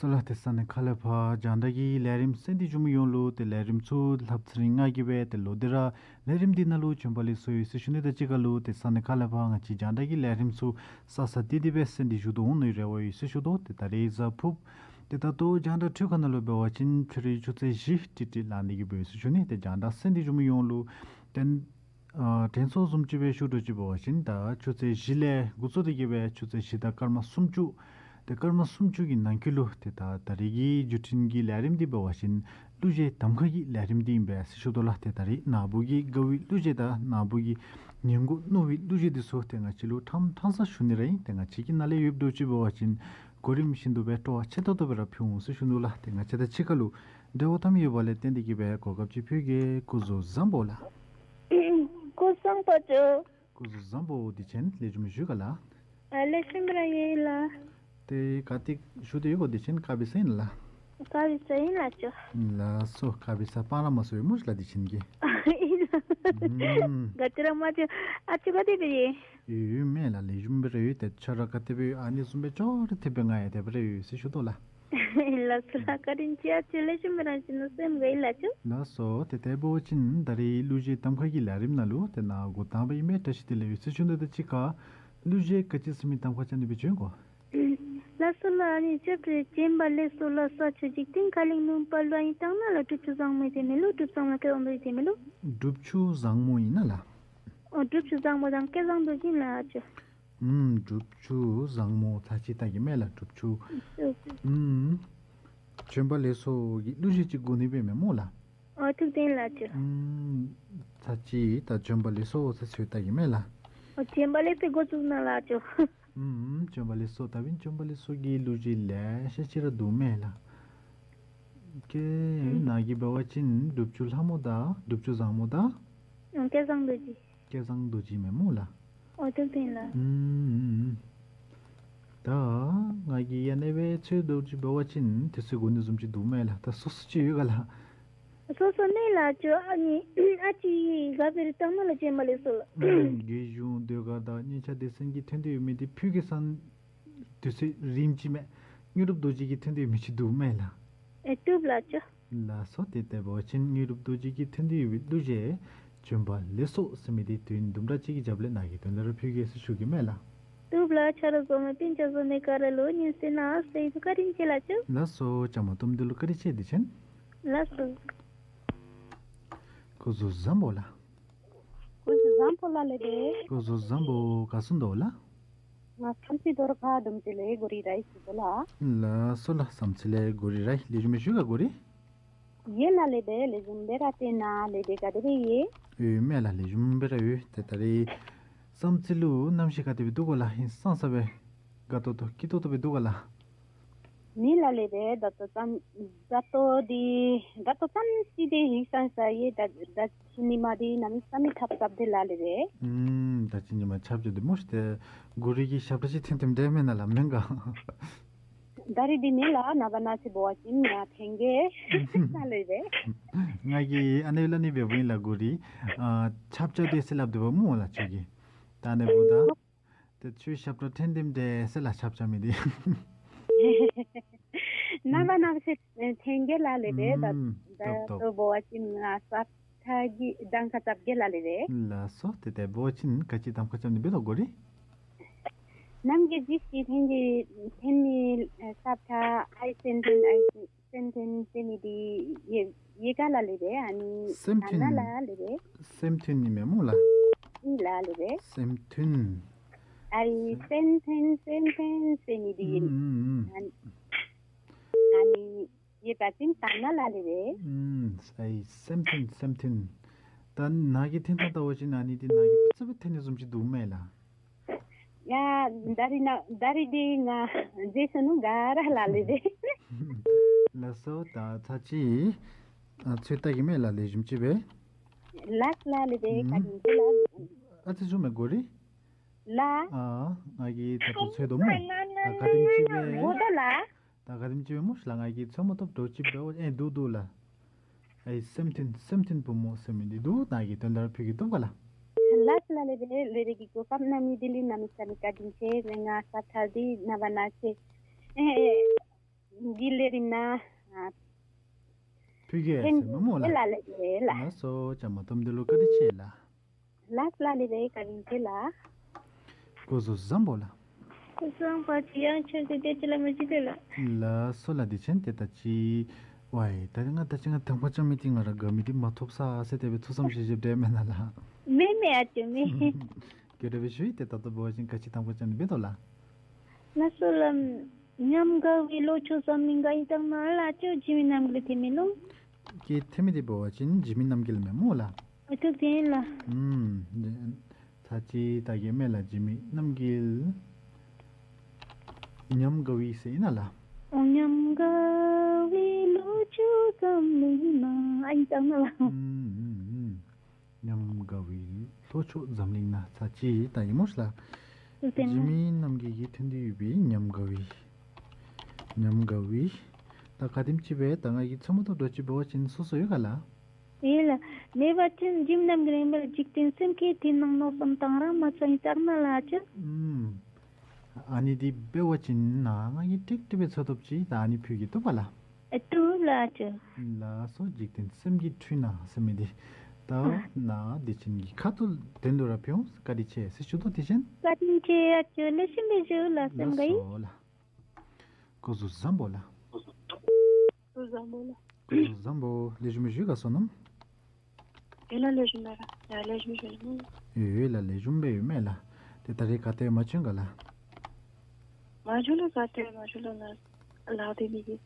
ཏེ་ལགས་ཏེ་ས་གནས་ཁག་ལས་ཕར་རྒྱང་བསྒྲགས་ཀྱི་ལས་རིམ་གསན་ཏེ་བཞུགས་མི་ཡོངས་ལུ་ཏེ་ལས་རིམ་ཚུ་ལྷབ་ཚེ་རིང་ང་གིས་སྦེ་ཏེ་ལོག་སྟེ་ར་ལས་རིམ་འདི་ནང་ལུ་བྱོན་པ་ལེགས་སོ་ཡོད་ཟེར་ཞུ་ནི་དང་གཅིག་ཁར་ལུ་ཏེ་ས་གནས་ཁག་ལས་ཕར་ང་བཅས་རྒྱང་བསྒྲགས་ཀྱི་ལས་རིམ་ཚུ་ས་ས་ཏེ་ཏེ་སྦེ་གསན་ཏེ་བཞུགས་དོ་འོང་ནིའི་རེ་བ་ཡོད་ཟེར་ཞུ་དོ། ཏེ་ད་རིས་གཟའ་ཕུརཔ་ཏེ་ད་ལྟོ་རྒྱང་བསྒྲགས་འཕྲུལ་ཁང་ནང་ལུ་འབད་བ་ཅིན་ཕྱི་རུ་ཆུ་ཚོད་བཞི་ཏིག་ཏིག་ལང་ནི་གི་འབད་ཡོད་ཟེར་ཞུ་ནི། ཏེ་རྒྱང་བསྒྲགས་གསན་ཏེ་བཞུགས་མི་ཡོངས་ལུ་ཏེ་ཨ་དྲན་གསོ་བཟུམ་ཅིག་སྦེ་ཞུ་དོ་ཅིག་འབད་བ་ཅིན་ད་ཆུ་ཚོད་བཞི་ལས་འགོ་བཙུགས་ཏེ་གི་སྦེ་ཆུ་ཚོད་བཞི་དང་སྐར་མ་སུམ་ཅུ་ཏེ་སྐར་མ་སུམ་ཅུ་གི་ནང་འཁོད་ལུ་ཏེ་ད་ད་རིས་ཀྱི་བརྒྱུད་འཕྲིན་གྱི་ལས་རིམ་འདི་འབད་བ་ཅིན་གླུ་གཞས་གདམ་ཁ་གི་ལས་རིམ་འདི་ཨིན་པས་ཟེར་ཞུ་དོ་ལགས། ཏེ་ད་རིས་ནཱ་བུ་གི་དགའ་བའི་གླུ་གཞས་དང་ནཱ་བུ་གི་ཉན་དགོ་མནོ་བའི་གླུ་གཞས་འདི་ཚུ་ཏེ་ང་བཅས་ལུ་ཕྲང་ཕྲང་ས་ཞུ་ནི་ར་ཨིན། ཏེ་ང་བཅས་ཀྱི་ནང་ལས་ཡོདཔ་འདྲཝ་ཅིག་འབད་བ་ཅིན་གོ་རིམ་བཞིན་དུ་སྦེ་སྤྲོ་བ་ཆེ་ཏོག་ཏོ་སྦེ་ར་ཕུལ་འོང་ཟེར་ཞུ་ནི་ལགས། ཏེ་ང་བཅས་དང་གཅིག་ཁར་ལུ་འབྲེལ་བ་འཐབ་མི་ཡོད་པ་ལས་བརྟེན་ཏེ་གི་སྦེ་གོ་སྐབས་ཅིག་ཕུལ་གེ། སྐུ་གཟུགས་བཟང་པོ་ལགས། སྐུ་གཟུགས་བཟང་པོ་ལགས། སྐུ་གཟུགས་བཟང་པོ། དུས་ཆེན་ལེགས་ཤོམ་བཞུགས་ག་ལགས། ཨ་ལེགས་ཤོམ་སྦེ་ར་ཡོད་ལགས། ཏེ་ག་ཏེ་བཞུགས་ཏེ་ཡོད་ག། དུས་ཆེན་དཀར་སྦི་ས་ཨིན་ལགས། དཀར་སྦི་ས་ཨིན་ལགས་ཅོ། ལགས་སོ། དཀར་སྦི་ས་སྤང་ར་མ་སོང་ཡོད་སྨོ་ལགས་དུས་ཆེན་གྱི། ཨིན་ལགས། ཨུམ། ག་ཏེ་ར་མ་ཅོ། ཨ་ཅོ་ག་དེ་སྦེ་ཡོད། ཡོད་མས་ལགས། ལེགས་ཤོམ་སྦེ་ར་ཡོད། ཏེ་ཁྱོད་ར་ག་དེ་སྦེ་ཨ་ནི་བཟུམ་སྦེ་ཅོག་ར་འཐདཔ་སྦེ་ང་ཡང་དེ་སྦེ་ར་ཡོད་ཟེར་ཞུ་དོ་ལགས། ལགས་སོ་ལགས། བཀའ་དྲིན་ཆེ། ཨ་ཅོ་ལེགས་ཤོམ་སྦེ་ར་བཞུགས་གནང་ཟེར་ཞུ་ནི་ལགས། ལགས་སོ། ཏེ་དེ་འབད་བ་ཅིན་ད་རིས་གླུ་གཞས་གདམ་ཁ་གི་ལས་རིམ་ནང་ལུ་ཏེ་ནཱ་འགོ་དང་པ་ཨིན་མས། བཀྲ་ཤིས་བདེ་ལེགས་ཡོད་ཟེར་ཞུ་ནི་དང་གཅིག་ཁར་གླུ་གཞས་ག་ཅི་ཟེར་མི་གདམ་ཁ་རྐྱབ་ནི་སྦེ་བྱོན་ག། ལགས་སོ་ལགས། ཨ་ནི་ཅོག་ཏེ་བྱོན་པ་ལེགས་སོ་ལགས། ས་ཆུ་འཇིག་རྟེན་ཁ་ལས་ནུབ་པ་ལུ། ཨ་ནི་དང་ན་ལུ་སྒྲུབ་ཆུ་བཟང་མོ་ཡོད་དེ་མེན་ལོ། སྒྲུབ་ཆུ་བཟང་མོ་སྐལ་བཟང་རྡོ་རྗེ་ཡོད་དེ་མེན་ལོ། སྒྲུབ་ཆུ་བཟང་མོ་དང་སྐལ་བཟང་རྡོ་རྗེ་ཨིན་ན་ལགས། ཨོ་སྒྲུབ་ཆུ་བཟང་མོ་དང་སྐལ་བཟང་རྡོ་རྗེ་ཨིན་ལགས་ཨ་ཅོ། ཨུམ། སྒྲུབ་ཆུ་བཟང་མོ་ཚར་གཅིག་བལྟ་གེ་མས་ལགས། སྒྲུབ་ཆུ། ཨུམ། བྱོན་པ་ལེགས་སོ་གི་གླུ་གཞས་ཅིག་གོ་ནི་སྦེ་མེན་སྨོ་ལགས། ཨོ་ཐུགས་བདེན་ལགས་ཨ་ཅོ། ཨུམ། ཚར་གཅིག་ད་བྱོན་པ་ལེགས་སོ་ཚར་གཅིག་བལྟ་གེ་མས་ལགས། ཨོ་བྱོན་པ་ལེགས་སོ་གོ་བཙུགས་གནང་ལགས་ཨ་ཅོ། ཨུམ། བྱོན་པ་ལེགས་སོ། ད་འབདན་བྱོན་པ་ལེགས་སོ་གི་གླུ་གཞས་ལེ་ཤ་ཅིག་ར་འདུག་མས་ལགས། ཀྱེ་ཨུམ། ནཱ་གིས་འབད་བ་ཅིན་སྒྲུབ་ཆུ་ལྷ་མོ་དང་སྒྲུབ་ཆུ་བཟང་མོ་དང་། ཨུམ། སྐལ་བཟང་རྡོ་རྗེ། སྐལ་བཟང་རྡོ་རྗེ་མེན་སྨོ་ལགས། ཨོ་ཐུགས་བདེན་ལགས། ཨུམ། ད་ང་གིས་ཡང་ཨ་ནེ་སྦེ་འཚོལ་དོ་ཅིག་འབད་བ་ཅིན་དུས་ཚོད་འགོར་ནི་བཟུམ་ཅིག་འདུག་མས་ལགས། ད་སོ་སོ་ཅིག་ཡོད་ག་ལགས། སོ་སོ་མེད་ལགས་ཨ་ཅོ། ཨ་ནི་ཨ་ཅི་ག་འབད་རུང་དང་ན་ལུ་བྱོན་པ་ལེགས་སོ་ལགས། ཨུམ། རྒྱལ་གཞུང་ཟློས་གར་དང་སྙན་ཆ་སྡེ་ཚན་གྱིས་ཐོན་ཏེ་ཡོད་མི་འདི་ཕུལ་གེ་ཟེར། དུས་ཚོད་རིངམ་ཅིག་མས། དངོས་གྲུབ་རྡོ་རྗེ་གིས་ཐོན་ཏེ་ཡོད་མི་ཅིག་འདུག་མས་ལགས། ཨེ་བཏུབ་ལགས་ཨ་ཅོ། ལགས་སོ། ཏེ་དེ་འབད་བ་ཅིན་དངོས་གྲུབ་རྡོ་རྗེ་གིས་ཐོན་ཏེ་ཡོད་པའི་གླུ་གཞས་བྱོན་པ་ལེགས་སོ་ཟེར་མི་འདི་དུས་ཡུན་དུམ་གྲ་ཅིག་གི་རྒྱབ་ལས་ནཱ་གིས་དོན་དག་ར་ཕུལ་གེ་ཟེར་ཞུ་གེ་མས་ལགས། བཏུབ་ལགས། ཆ་རོགས་འཛོམས་མི་སྤུན་ཆ་འཛོམས་མི་ག་ར་ལུ་སྙན་གསན་གནང་ཟེར་ཨིན། བཀའ་དྲིན་ཆེ་ལགས་ཨ་ཅོ། ལགས་སོ། བཅའ་མར་གཏོགས་མི་འདི་ལུ་བཀའ་དྲིན་ཆེ། དུས་ཆེན། ལགས་སོ། སྐུ་གཟུགས་བཟང་པོ་ལགས། སྐུ་གཟུགས་བཟང་པོ་ལགས། ལེགས་པས། སྐུ་གཟུགས་བཟང་པོ། ག་སུ་འདུག་ལགས། ང་བསམ་རྩེ་རྡོ་ར་ཁ་དུམ་ཅུ་ལས་གོ་རི་ར་ཨིན་ཟེར་ལགས། ལགས་སོ་ལགས། བསམ་རྩེ་ལས་གོ་རི་ར་ཨིན། ལེགས་ཤོམ་སྦེ་བཞུགས་ག་གོ་རི། ཡོད་ལགས། ལེགས་པས། ལེགས་ཤོམ་སྦེ་ར་བྱོན་གནང་། ལེགས་པས། ག་དེ་སྦེ་ཡོད། ཡོད་མས་ལགས། ལེགས་ཤོམ་སྦེ་ར་ཡོད། ཏེ་ད་རིས་བསམ་རྩེ་ལུ་གནམ་གཤིས་ག་དེ་སྦེ་འདུག་ག་ལགས། ཧིང་སངས་ས་སྦེ་དགའ་ཏོག་ཏོ་སྐྱིད་ཏོག་ཏོ་སྦེ་འདུག་ག་ལགས། ཨིན་ལགས། ལེགས་པས། ད་ལྟོ་ཙམ་ད་ལྟོ་འདི་ད་ལྟོ་ཙམ་ཅིག་འདི་ཧིང་སངས་ས་ཡི། ད་ད་ཕྱི་ཉིན་མ་འདི་གནམ་མེད་ས་མེད་ཆརཔ་རྐྱབ་སྟེ་ལགས། ལེགས་པས། ཨུམ། ད་ཕྱི་ཉིན་མ་ཆརཔ་རྐྱབ་སྟེ་སྨོ་ཤིག། ཏེ་གོ་རི་གི་ཞབས་ཁྲ་ཅིག་འཐེན་འཐེནམ་འདྲས་མེན་ན་ལགས། མེན་ག། ད་རིས་འདི་མེན་ལགས། ནངས་པ་གནངས་ཚེ་འབད་བ་ཅིན་ང་འཐེན་གེ་ལགས། ལེགས་པས། ང་གིས་ཨ་ནེ་སླབ་ནི་འབདཝ་ཨིན་ལགས། གོ་རི་ཨ་ཆརཔ་རྐྱབ་དེས་ཟེར་སླབ་སྡོདཔ་སྨོ་ལགས་ཁྱོད་ཀྱིས། ད་ཨ་ནེ་འབདཝ་ད་ཏེ་ཁྱོད་ཞབས་ཁྲ་འཐེན་འཐེནམ་འདྲས་ཟེར་ལགས། ཆརཔ་རྐྱབ་མི་འདི། ནངས་པ་གནངས་ཚེ་འཐེན་གེ་ལགས། ལེགས་པས། ད་ཨུམ། ད་ལྟོ་འབད་བ་ཅིན་ང་ས་ཁྲ་གི་གདམ་ཁ་རྐྱབ་གེ་ལགས། ལེགས་པས། ལགས་སོ། ཏེ་དེ་འབད་བ་ཅིན་ག་ཅི་གདམ་ཁ་རྐྱབ་ནི་འབད་དོ་གོ་རི། ནམ་གྱི་ཅིག་ཅིག་འཐེན་གྱི་འཐེན་ནི་ཨེ་ས་ཁྲ་ཨའི་སེམས་མཐུན་ཨའི་སེམས་མཐུན་ཟེར་མི་འདི་ཡོད་ཡོད་ག་ལགས། ལེགས་པས། ཨ་ནི་སེམས་མཐུན། ད་ནཱ་ལགས། ལེགས་པས། སེམས་མཐུན་ཨིན་མས་སྨོ་ལགས། ཨིན་ལགས། ལེགས་པས། སེམས་མཐུན། ཨའི་སེམས་མཐུན་སེམས་མཐུན་ཟེར་མི་འདི་ཨིན། ཨུམ་ཨུམ་ཨུམ། ཨ་ནི་ཨ་ནི་ཡོད་པ་ཅིན་ད་ནཱ་ལགས། ལེགས་པས། ཨུམ། ཨའི་སེམས་མཐུན་སེམས་མཐུན། ད་ནཱ་གིས་འཐེན་ཐངས་བལྟ་བ་ཅིན་ཨ་ནི་འདི་ནཱ་གིས་ཕར་ཙམ་སྦེ་འཐེན་ནི་བཟུམ་ཅིག་འདུག་མས་ལགས། ཡ་ད་རིས་ནཱ་ད་རིས་འདི་ང་བརྗེད་སོ་ནུག་ག་ར་ལགས། ལེགས་པས། ལགས་སོ། ད་ཚར་གཅིག་ཨ་འཚོལ་བལྟ་གེ་མས་ལགས། ལེགས་ཤོམ་ཅིག་སྦེ། ལགས་ལགས། ལེགས་པས། ཨུམ། བཀའ་དྲིན་ཆེ་ལགས། ཨ་ཙི་བཟུམ་སྦེ་གོ་རི། ལགས། ཨ་ང་གིས་ད་ལྟོ་འཚོལ་དོ་སྨོ། ད་ག་དེམ་ཅིག་སྦེ་གོ་དོ་ལགས། ད་ག་དེམ་ཅིག་སྦེ་སྨོ་ཤིག་ལགས། ང་གིས་འཚོལ་མ་བཏུབ་འདྲཝ་ཅིག་འབདཝ་ཨེ་འདུག་འདུག་ལགས། ཨའི་སེམས་མཐུན་སེམས་མཐུན་བུ་མོ་ཟེར་མི་འདི་འདུག། ནཱ་གིས་དོན་དག་ཕུལ་གེ་བཏུབ་ག་ལགས། ལགས་ལགས། ལེགས་པས། ལེགས་པས། ཀྱི་གོ་སྐབས་གནང་མི་འདི་ལུ་གནམ་མེད་ས་མེད་བཀའ་དྲིན་ཆེ། ང་ས་ཁྲ་འདི་ནངས་པ་གནངས་ཚེ་ཨེ་ འདི་ལས་རིང་ན་ཨ་ཕུལ་གེ་ཟེར་མས་སྨོ་ལགས། ལགས་སོ། བཅའ་མར་གཏོགས་འདི་ལུ་བཀའ་དྲིན་ཆེ་ལགས། ལགས་ལགས་ལགས་ལགས། བཀའ་དྲིན་ཆེ་ལགས། སྐུ་གཟུགས་བཟང་པོ་ལགས། སྐུ་གཟུགས་བཟང་པོ། ཅི་ཡང་ཆེར་ཏེ་དེ་ཅི་ལ་མ་ཅི་ཏེ་ལགས། ལགས་སོ་ལགས། དེ་ཅན་ཏེ་ད་ཅི་ཝའི་ད་ང་ད་ཅི་ང་དང་པ་རྐྱབ་མི་འདི་ང་ར་དགའ་མི་འདི་མ་ཐོབ་ས་ཟེར་དེ་སྦེ་ཐུགས་བསམ་བཞེས་བཞེསཔ་འདྲས་མེན་ན་ལགས། མེན་མེན། ཨ་ཅོ་མེན། ག་དེ་སྦེ་ཞུ་ཡི། ཏེ་ད་ལྟོ་འབད་བ་ཅིན་ག་ཅི་དང་པ་རྐྱབ་ནི་འབད་དོ་ལགས། ལགས་སོ་ལགས། ཉམས་དགའ་བའི་ལོ་མཆོད་འཛམ་གླིང་ག་ཨིན་ཙང་ན་ལགས། ཨ་ཅོ་འཇིགས་མེད་རྣམ་རྒྱལ་ཐེ་མི་ལོ། སྐད་ཐེ་མི་འདི་འབད་བ་ཅིན་འཇིགས་མེད་རྣམ་རྒྱལ་མས་སྨོ་ལགས། ཨ་ཐུགས་རྗེ་ལགས། ཨུམ། ཚར་གཅིག་བལྟ་གེ་མས་ལགས། འཇིགས་མེད་རྣམ་རྒྱལ། ཉམས་དགའ་བའི་ཟེར་ཨིན་ན་ལགས། ཨོ་ཉམས་དགའ་བའི་ལོ་མཆོད་འཛམ་གླིང་ན་ཨིན་ཙང་ན་ལགས། ཨུམ་ཨུམ་ཨུམ། ཉམས་དགའ་བའི་ལོ་མཆོད་འཛམ་གླིང་ན། ཚར་གཅིག་བལྟ་གེ་སྨོ་ལགས། ཨུམ། འཇིགས་མེད་རྣམ་རྒྱལ་གྱི་དོན་དུ་ཡོད་པའི་ཉམས་དགའ་བའི། ཉམས་དགའ་བའི། ད་ག་དེམ་ཅིག་སྦེ་ད་ང་གིས་ཚོད་མ་ཐུབ་འདྲཝ་ཅིག་འབད་བ་ཅིན་སོ་སོ་ཡོད་ག་ལགས། ཡོད་ལགས། མེད་པ་ཅིན་འཇིགས་མེད་རྣམ་རྒྱལ་ཨིན་པས་ལགས། འཇིག་རྟེན་སེམས་བསྐྱེད་དེ་ནང་མནོ་བསམ་དང་ར་མ་ཚང་ཨིན་ཙང་ན་ལགས་ཨ་ཅོ། ཨུམ། ཨ་ནི་འདི་འབད་བ་ཅིན་ན་ང་གིས་ཀྲིག་ཀྲི་སྦེ་ཚོད་ཐུབ་ཅིག་ད་ཨ་ནི་ཕུལ་གེ་བཏུབ་ག་ལགས། ཨེ་བཏུབ་ལགས་ཨ་ཅོ། ལགས་སོ། འཇིག་རྟེན་སེམས་ཀྱི་འཁྲུལ་སྣང་ཟེར་མི་འདི་ད་ཨ་ན་དེ་ཅན་གྱི་ཁ་ཐུག་དོན་ལུ་ར་ཕུལ་འོང་། བཀའ་དྲིན་ཆེ་ཟེར་ཞུ་དོ། དེ་ཅན། བཀའ་དྲིན་ཆེ་ཨ་ཅོ། ལེགས་ཤོམ་སྦེ་བཞུགས་ལགས། སེམས་དགའ་ཡི། ལགས་སོ་ལགས། སྐུ་གཟུགས་བཟང་པོ་ལགས། སྐུ་གཟུགས་བཟང་པོ་ལགས། སྐུ་གཟུགས་བཟང་པོ། ལེགས་ཤོམ་སྦེ་བཞུགས་ག་བསོད་ནམས། ཡོད་ལགས་ལེགས་ཤོམ་སྦེ་ར། ཡ་ལེགས་ཤོམ་སྦེ་བཞུགས་ནུག། ཡོད་ཡོད་ལགས། ལེགས་ཤོམ་སྦེ་ཡོད་མས་ལགས། ཏེ་ད་རེས་ག་ཏེ་མ་བྱོན་ག་ལགས། མ་བྱོན་ལགས། ག་ཏེ་མ་བྱོན་ལགས། ན་ལཱ་འདི་མི་གི་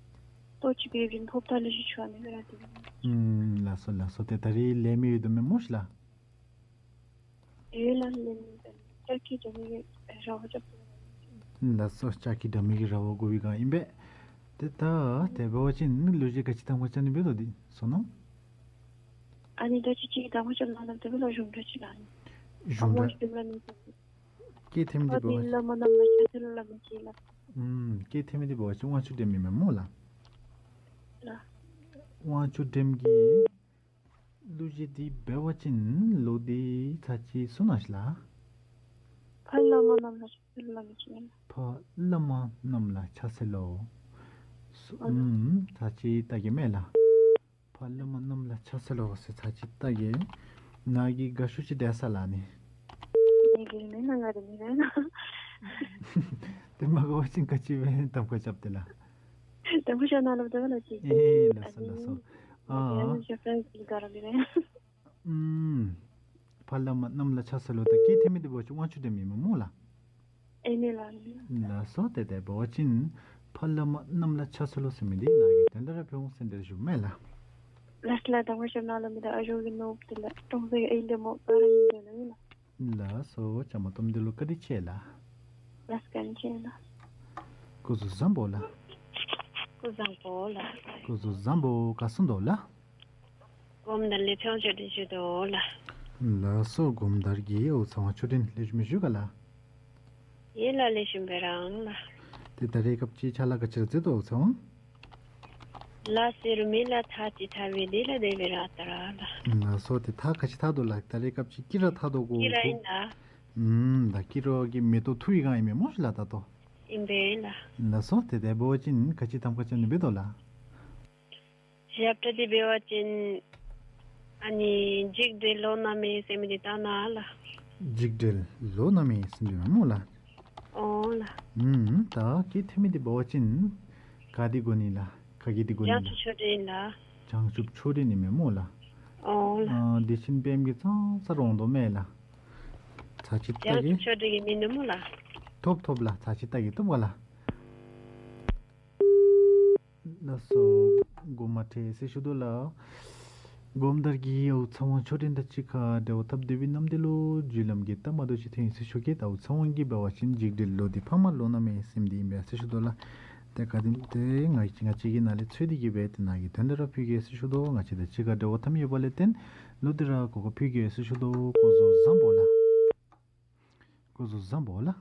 ལྟོ་ཅིག་འབད་བའི་ཕོག་ཐུག་ལུ་ཅིག་ཆུ་ཨ་ནི་ར་འདི། ཨུམ། ལགས་སོ་ལགས་སོ། ཏེ་ད་རེས་ལས་མི་ཡོད་དོ་མས་སྨོ་ཤི་ལགས། ཡོད་ལགས། ལས་མི་ལྕགས་ཀྱི་དྲ་མིག་གི་ར་བ་རྐྱབ། ལགས་སོ། ལྕགས་ཀྱི་དྲ་མིག་གི་ར་བ་དགོ་པའི་སྒང་ཨིན་པས། ཏེ་ད་དེ་འབད་བ་ཅིན་ལོ་རྒྱུས་ག་ཅི་དང་པ་རྐྱབ་ནི་འབད་དོ་འདི་བསོད་ནམས། ཨ་ནི་ད་ཅི་ཅིག་དང་པ་རྐྱབ་གནང་ལགས། དེ་འབདཝ་ལས་གཞུང་འབྲེལ་ཅིག་ལགས། གཞུང་འབྲེལ། ཨ་མོ་ཅིག་ལགས་ནི། སྐད་ཐེ་མི་འདི་འབད་བ་ཅིན་བླ་མ་རྣམས་ལ་ཕྱག་འཚལ་ལོ་སླབ་མི་ཅིག་ལགས། ཨུམ། སྐད་ཐེ་མི་འདི་འབད་བ་ཅིན་དབང་ཕྱུག་སྒྲོལ་མ་ཨིན་མས་སྨོ་ལགས། ལགས། དབང་ཕྱུག་སྒྲོལ་མ་གི་གླུ་གཞས་འདི་འབད་བ་ཅིན་ལོ་འདི་ཚར་གཅིག་གསུང་གནང་ཤིག་ལགས། ཕ་བླ་མ་རྣམས་ལ་ཕྱག་འཚལ་ལོ་སླབ་མི་ཅིག་ཨིན་ལགས། ཕ་བླ་མ་རྣམས་ལ་ཕྱག་འཚལ་ལོ། སུ་ཨ་ལགས། ཨུམ། ཚར་གཅིག་བལྟ་གེ་མས་ལགས། ཕ་བླ་མ་རྣམས་ལ་ཕྱག་འཚལ་ལོ་ཟེར་ཚར་གཅིག་བལྟ་གེ། ནཱ་གིས་དགའ་ཤོས་ཅིག་འདྲས་ས་ལགས་ནི། ངེ་གི་མེན་ན་ང་ར་མེན་ན། ཏེ་མ་དགའ་བ་ཅིན་ག་ཅི་སྦེ་གདམ་ཁ་རྐྱབ་སྟེ་ལགས། གདམ་ཁ་རྐྱབ་གནང་ལོ་དེ་བ་ལ་ཅིག། ཨེ་ལགས་སོ་ལགས་སོ། ཨ་ཨ་ནི་ཞབས་ཁྲ་གི་ག་ར་མེན་ན། ཨུམ། ཕ་བླ་མ་རྣམས་ལ་ཕྱག་འཚལ་ལོ། ད་སྐད་ཐེ་མི་འདི་འབད་བ་ཅིན་དབང་ཕྱུག་སྒྲོལ་མ་ཨིན་མས་སྨོ་ལགས། ཨེ་ནི་ལགས། ལགས་སོ། ཏེ་དེ་འབད་བ་ཅིན་ཕ་བླ་མ་རྣམས་ལ་ཕྱག་འཚལ་ལོ་ཟེར་མི་འདི་ནཱ་གི་དོན་དག་ར་ཕུལ་འོང་ཟེར་འདི་ཞུ་མས་ལགས། ལགས་ལགས། གདམ་ཁ་རྐྱབ་གནང་ལོ་མི་ད་ཨ་ཞོ་གི་ནོར་བུ་འདི་ལགས། ཀྲོང་གསར་གྱི་ཨའི་ལེ་མོ་ག་ར་ཨིན་ཟེར་ནི་ལགས། ལགས་སོ། བཅའ་མར་གཏོགས་འདི་ལུ་བཀའ་དྲིན་ཆེ་ལགས། ལགས་བཀའ་དྲིན་ཆེ་ལགས། སྐུ་གཟུགས་བཟང་པོ་ལགས། སྐུ་གཟུགས་བཟང་པོ་ལགས། སྐུ་གཟུགས་བཟང་པོ། ག་སོང་དོ་ལགས། སྒོམ་དར་ལས་ཚེ་དབང་མཆོད་སྤྲིན་ཞུ་དོ་ལགས། ལགས་སོ། སྒོམ་དར་གྱི་ཨོ་ཚེ་དབང་མཆོད་སྤྲིན་ལེགས་ཤོམ་བཞུགས་ག་ལགས། ཡོད་ལགས། ལེགས་ཤོམ་སྦེ་ར་ཨིན་ལགས། ཏེ་ད་རེས་སྐབས་ཅིག་ཕྱག་ལཱ་ག་ཅི་ར་མཛད་དོ་ཨོ་ཚེ་དབང་། ལགས་ཟེར་རུང་མེད་ལགས། ཐག་ཅིག་ཐག་པའི་དེ་ལས་དེ་སྦེ་ར་ད་ར་ལགས། ལགས་སོ། ཏེ་ཐག་ག་ཅི་ཐག་དོ་ལགས། ད་རེས་སྐབས་ཅིག་སྐྱིད་ར་ཐག་དོ་གོ། སྐྱིད་ར་ཨིན་ལགས། ཨུམ། ད་སྐྱིད་ར་གི་མེ་ཏོག་འཐུ་བའི་སྒང་ཨིན་མས་སྨོ་ཤི་ལགས་ད་ལྟོ། ཨིན་པས་ལགས། ལགས་སོ། ཏེ་དེ་འབད་བ་ཅིན་ག་ཅི་གདམ་ཁ་རྐྱབ་ནི་འབད་དོ་ལགས། ཞབས་ཁྲ་འདི་འབད་བ་ཅིན་ཨ་ནི་འཇིགས་བྲལ་ལོ་ན་མེད་ཟེར་མི་འདི་བཏང་གནང་ལགས། འཇིགས་བྲལ་ལོ་ན་མེད་ཟེར་མི་འདི་སྨོ་ལགས། ཨོ་ལགས། ཨུམ། ད་སྐད་ཐེ་མི་འདི་འབད་བ་ཅིན་ག་འདི་དགོ་ནི་ལགས། ག་གི་འདི་དགོ་ནི་ལགས། བྱང་ཆུབ་མཆོད་སྤྲིན་ལགས། བྱང་ཆུབ་མཆོད་སྤྲིན་ཨིན་མས་སྨོ་ལགས། ཨོ་ལགས། ཨ་དེ་བཞིན་པདྨ་གི་ཚང་ས་རོང་དོ་མས་ལགས། ཚར་གཅིག་བལྟ་གེ། བྱང་ཆུབ་མཆོད་སྤྲིན་གྱི་མིང་འདི་སྨོ་ལགས། ཐོབ་ཐོབ་ལགས། ཚར་གཅིག་བལྟ་གེ། ཐོབ་ག་ལགས། ལགས་སོ། གོ་མ་ཐོས་ཟེར་ཞུ་དོ་ལགས། སྒོམ་དར་གྱི་ཨོ་ཚེ་དབང་མཆོད་སྤྲིན་དང་གཅིག་ཁར་འབྲེལ་བ་འཐབ་སྡོད་པའི་རྣམ་ཐར་ལུ་རྒྱུད་ལམ་གྱི་ལྟ་མ་དོ་ཅིག་ཐོན་ཡི་ཟེར་ཞུ་གེ། ད་ཨོ་ཚེ་དབང་གིས་འབད་བ་ཅིན་འཇིགས་བྲལ་ལོ་འདི་ཕ་མ་ལོ་ན་མེད་ཟེར་མི་འདི་ཨིན་པས་ཟེར་ཞུ་དོ་ལགས། ཏེ་ག་དེམ་ཏེ་ང་བཅས་ང་བཅས་ཀྱིས་ནཱ་ལས་འཚོལ་ཏེ་གི་སྦེ་ཏེ་ནཱ་གི་དོན་དག་ར་ཕུལ་གེ་ཟེར་ཞུ་དོ། ང་བཅས་དང་གཅིག་ཁར་འབྲེལ་བ་འཐབ་མི་ཡོད་པ་ལས་བརྟེན་གླུ་འདི་ར་གོ་སྐབས་ཕུལ་གེ་ཟེར་ཞུ་དོ། སྐུ་གཟུགས་བཟང་པོ་ལགས། སྐུ་གཟུགས་བཟང་པོ་ལགས།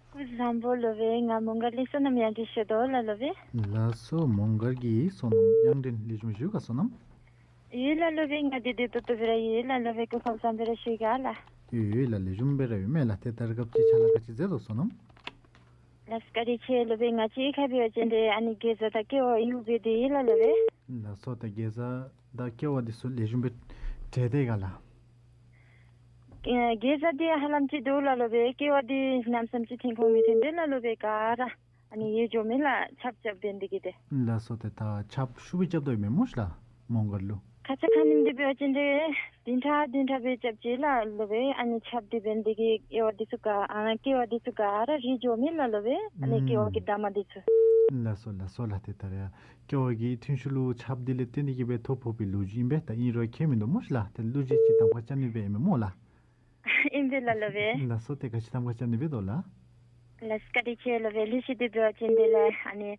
སྐུ་གཟུགས་བཟང་པོ་ལོ་བེ། ང་མོང་སྒར་ལས་བསོད་ནམས་དབྱངས་སྒྲོན་ཞུ་དོ་ལགས་ལོ་བེ། ལགས་སོ། མོང་སྒར་གྱི་བསོད་ནམས་དབྱངས་སྒྲོན་ལེགས་ཤོམ་བཞུགས་ག་བསོད་ནམས། ཡོད་ལགས་ལོ་བེ། ང་བདེ་བདེ་ཏོག་ཏོ་སྦེ་ར་ཡོད་ལགས་ལོ་བེ། སྐུ་ཁམས་བཟང་པོ་སྦེ་ར་བཞུགས་ག་ལགས། ཡོད་ལགས། ལེགས་ཤོམ་སྦེ་ར་ཡོད་མས་ལགས། ཏེ་ད་རེས་སྐབས་ཅིག་ཕྱག་ལཱ་ག་ཅི་མཛད་དོ་བསོད་ནམས། ལགས་བཀའ་དྲིན་ཆེ་ལོ་པའི། ང་བཅས་ཁ་འབད་བ་ཅིན་ཏེ་ཨ་ནི་གེ་ཛ་དང་ཀེ་བ་ཡོད་པའི་དེ་ལགས་ལོ་པའི། ལགས་སོ། ད་གེ་ཛ་དང་ཀེ་བ་འདི་ཚུ་ལེགས་ཤོམ་སྦེ་བྲེགས་ཏེ་ག་ལགས། ཨེ་གེ་ཛ་འདི་ཧ་ལམ་ཅིག་འདུག་ལགས་ལོ་པའི། ཀེ་བ་འདི་ནམ་ཙམ་ཅིག་ཐོན་ཁུངས་མི་ཐོན་པས་ལགས་ལོ་པའི། ག་ར་ཨ་ནི་ཡོད་འགྱོ་མས་ལགས། ཆརཔ་རྐྱབ་འབད་ནི་དེ་གིས་ཏེ། ལགས་སོ། ཏེ་ད་ཆརཔ་ཤུགས་སྦེ་རྐྱབ་དོ་མས་སྨོ་ལགས་མོང་སྒར་ལུ། ཁ་ཙ་ཁ་ཉིནམ་འདི་འབད་བ་ཅིན་ཏེ་བདུན་ཕྲག་བདུན་ཕྲག་སྦེ་རྐྱབ་ཅི་ལགས་ལོ་པའི། ཨ་ནི་ཆརཔ་འདི་འབད་ནི་དེ་གིས་ཀེ་བ་འདི་ཚུ་ག་ཨ་ཀེ་བ་འདི་ཚུ་ག་ར་རིལ་འགྱོ་མས་ལགས་ལོ་པའི། ཨ་ནི་ཀེ་བ་གི་འདབ་མ་འདི་ཚུ། ལགས་སོ་ལགས་སོ་ལགས། ཏེ་ད་རེས་ཀེ་བ་གི་ཐོན་ཤུགས་ལུ་ཆརཔ་འདི་ལས་བརྟེན་ཏེ་གིས་སྦེ་ཐོ་ཕོག་པའི་ལོ་རྒྱུས་ཨིན་པས། ད་ཨིན་རུང་ཁྱད་མིན་འདུག་སྨོ་ལགས། ཏེ་ལོ་རྒྱུས་ཅིག་དང་པ་རྐྱབ་ནི་སྦེ་ཨིན་མས་སྨོ་ལགས། ཨིན་པས་ལགས་ལོ་པའི། ལགས་སོ། ཏེ་ག་ཅི་དང་པ་རྐྱབ་ནི་འབད་དོ་ལགས། ལགས་བཀའ་དྲིན་ཆེ་ལོ་པའི། ལེགས་ཤོམ་འདི་འབད་བ་ཅིན་དེ་ལས་ཨ་ནི་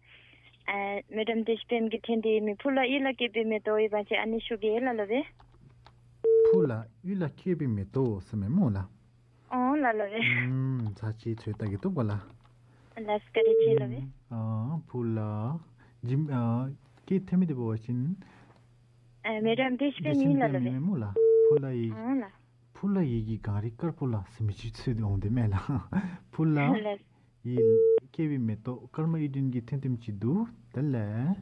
ཨེ་མེ་ཌམ་བདེ་ཆེན་པདྨ་གིས་ཐོན་ཏེ་མི་ཕུ་ལ་གཡུ་ལ་སྐྱེས་པའི་མེ་ཏོག་ཡོད་པ་ཅིན་ཨ་ནི་ཞུ་གེ་ལགས་ལོ་པའི། ཕུ་ལ་གཡུ་ལ་སྐྱེས་པའི་མེ་ཏོག་ཟེར་མས་སྨོ་ལགས། ཨོ་ལགས་ལོ་པའི། ཨུམ་ཚར་གཅིག་འཚོལ་བལྟ་གེ་བཏུབ་ག་ལགས། ལགས་བཀའ་དྲིན་ཆེ་ལོ་པའི། ཨུམ་ཨ་ཕུ་ལ་ཇིམ་ཨ་སྐད་ཐོན་མི་འདི་འབད་བ་ཅིན་ཨེ་མེ་ཌམ་བདེ་ཆེན་པདྨ་ལགས་ལོ་པའི། མེ་མོ་ལགས། ཕུ་ལ་ཡི་ཨོ་ལགས། ཕུ་ལ་ཡི་གི་གངས་རི་དཀར་པོ་ལ་ཟེར་མི་ཅིག་ཚུད་དེ་འོང་དེ་མས་ལགས། ཕུ་ལ་ལགས། ཡི་སྐྱེས་པའི་མེ་ཏོག་ཀརྨ་གཡུ་སྒྲོན་གྱིས་ཐོན་ཐོནམ་ཅིག་འདུག། དེ་ལས་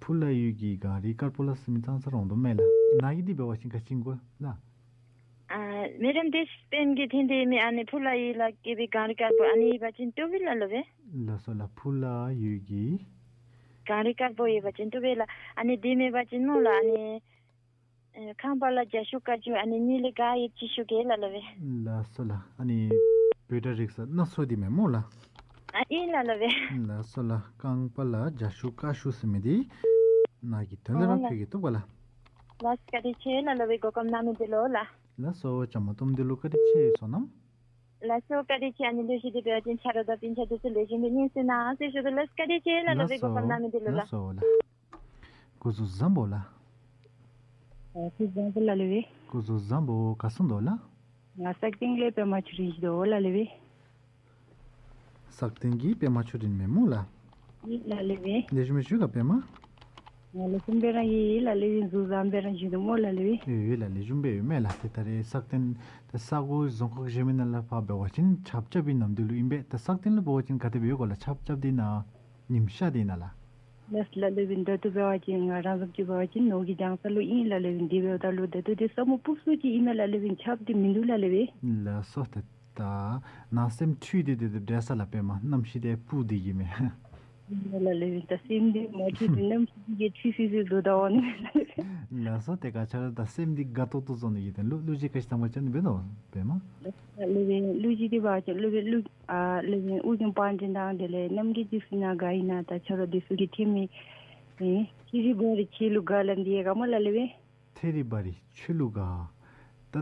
ཕུ་ལ་ཡུལ་གྱི་གངས་རི་དཀར་པོ་ལ་ཟེར་མི་ཙང་ཙ་ར་འོང་དོ་མས་ལགས། ནཱ་གི་འདི་འབད་བ་ཅིན་ག་ཅི་ཨིན་གོ་ལགས། ཨ་མེ་ཌམ་བདེ་ཆེན་པདྨ་གིས་ཐོན་ཏེ་མི་ཨ་ནི་ཕུ་ལ་ཡུལ་ལ་སྐྱེས་པའི་གངས་རི་དཀར་པོ་ཨ་ནི་ཡོད་པ་ཅིན་བཏུབ་པས་ལགས་ལོ་པའི། ལགས་སོ་ལགས། ཕུ་ལ་ཡུལ་གྱི་གངས་རི་དཀར་པོ་ཡོད་པ་ཅིན་བཏུབ་པས་ལགས། ཨ་ནི་དེ་མེད་པ་ཅིན་སྨོ་ལགས་ཨ་ནི་ཨེ་ཁང་པ་ལ་རྒྱ་ཤུག་དཀར་ཆུ་ཨ་ནི་གཉིས་ལས་ག་ཡོད་ཅིག་ཞུ་གེ་ལགས་ལོ་པའི། ལགས་སོ་ལགས། ཨ་ནི་བོད་སྒྲ་རིག་གསར་སྣ་ཚོགས་འདི་མས་སྨོ་ལགས། ཨ་ཨིན་ལགས་ལོ་པའི། ལགས་སོ་ལགས། ཁང་པ་ལ་རྒྱ་ཤུག་དཀར་ཆུ་ཟེར་མི་འདི་ནཱ་གི་དོན་ལུ་ར་ཨོ་ཕུལ་གེ་བཏུབ་ག་ལགས། ལགས་བཀའ་དྲིན་ཆེ་ལགས་ལོ་པའི། གོ་སྐབས་གནང་མི་འདི་ལུ་ལགས། ལགས་སོ། བཅའ་མར་གཏོགསམ་འདི་ལུ་བཀའ་དྲིན་ཆེ་བསོད་ནམས། ལགས་སོ་བཀའ་དྲིན་ཆེ། ཨ་ནི་ལེགས་ཤོམ་འདི་འབད་བ་ཅིན་ཆ་རོགས་དང་སྤུན་ཆ་འདི་ཚུ་ལེགས་ཤོམ་སྦེ་ཉན་ཟེར་གནང་ཟེར་ཞུ་དོ་ལགས། བཀའ་དྲིན་ཆེ་ལགས་ལོ་པའི། ལགས་སོ། གོ་སྐབས་གནང་མི་འདི་ལུ་ལགས། ལགས་སོ་ལགས། སྐུ་གཟུགས་བཟང་པོ་ལགས། ཨ་སྐུ་གཟུགས་བཟང་པོ་ལགས་ལོ་པའི། སྐུ་གཟུགས་བཟང་པོ། ག་སུ་འདུག་ལགས། ང་སག་སྟེང་ལས་པདྨ་ཆོས་སྒྲོན་ཟེར་དོ་ལགས་ལོ་པའི། སག་སྟེང་གི་པདྨ་ཆོས་སྒྲོན་མས་སྨོ་ལགས། ལགས་ལོ་པའི། ལེགས་ཤོམ་བཞུགས་ག་པདྨ། ང་ལེགས་ཤོམ་སྦེ་ར་ཡོད་ལགས་ལོ་པའི། གཟུགས་བཟང་སྦེ་ར་བཞུགས་དོ་སྨོ་ལགས་ལོ་པའི། ཡོད་ཡོད་ལགས། ལེགས་ཤོམ་སྦེ་ཡོད་མས་ལགས། ཏེ་ད་རེས་སག་སྟེང་ད་ས་གོ་རྫོང་ཁག་གཞན་མི་ནང་ལས་ཕར་འབད་བ་ཅིན་ཆརཔ་རྐྱབ་པའི་ནམ་དུས་ལུ་ཨིན་པས། ད་སག་སྟེང་ལུ་འབད་བ་ཅིན་ག་དེ་སྦེ་ཡོད་གོ་ལགས། ཆརཔ་རྐྱབ་སྟེ་ན་ཉིམ་ཤར་ཏེ་ན་ལགས། ལགས་ལགས་ལོ་པའི། ད་ལྟོ་འབད་བ་ཅིན་ང་རང་བཟུམ་ཅིག་འབད་བ་ཅིན་ནོར་གྱི་གྱང་ས་ལུ་ཨིན་ལགས་ལོ་པའི། དེ་འབདཝ་ད་ལུ་ད་ལྟོ་འདི་ས་སྨུག་སྤུབས་སུ་ཅིག་ཨིན་མས་ལགས་ལོ་པའི། ཆརཔ་འདི་མིན་འདུག་ལགས་ལོ་པའི། ལགས་སོ། ཏེ་ད་ནཱ་སེམས་འཁྲུལ་ཏེ་དེ་དེ་སྦེ་འདྲས་ས་ལགས་པདྨ། གནམ་གཤིས་འདི་སྤུབས་ཏེ་གི་མས། ལགས་ལོ་པའི། ད་སེམས་འདི་མ་འཁྲུལ་ཏེ་གནམ་གཤིས་འདི་འཁྲུལ་སི་སི་འདུག་ད་འོང་ནི། ལགས་སོ། ཏེ་ག་ཅི་ར་ད་སེམས་འདི་དགའ་ཏོག་ཏོ་བཟོ་ནི་གི་དོན་ལུ་གླུ་གཞས་ག་ཅི་དང་པ་རྐྱབ་ནི་འབད་དོ་པདྨ། ལགས་ལོ་པའི། གླུ་གཞས་འདི་འབད་བ་ཅིན་ལོ་པའི་གླུ་ཨ་ལོ་པའི་ཨོ་རྒྱན་པཎྜི་ཏ་དང་དེ་ལས་རྣམ་རྒྱལ་འཇིགས་སེལ་ནཱ་ག་ཨིན་ན། ད་ཆ་རོགས་འདི་ཚུ་གིས་ཐོས་མི་ཨེ་ཐེ་རི་བ་རི་ཁྱོད་ལུ་དགའ་ལབ་འདི་ཡང་ག་སྨོ་ལགས་ལོ་པའི། ཐེ་རི་བ་རི་ཁྱོད་ལུ་དགའ། ད་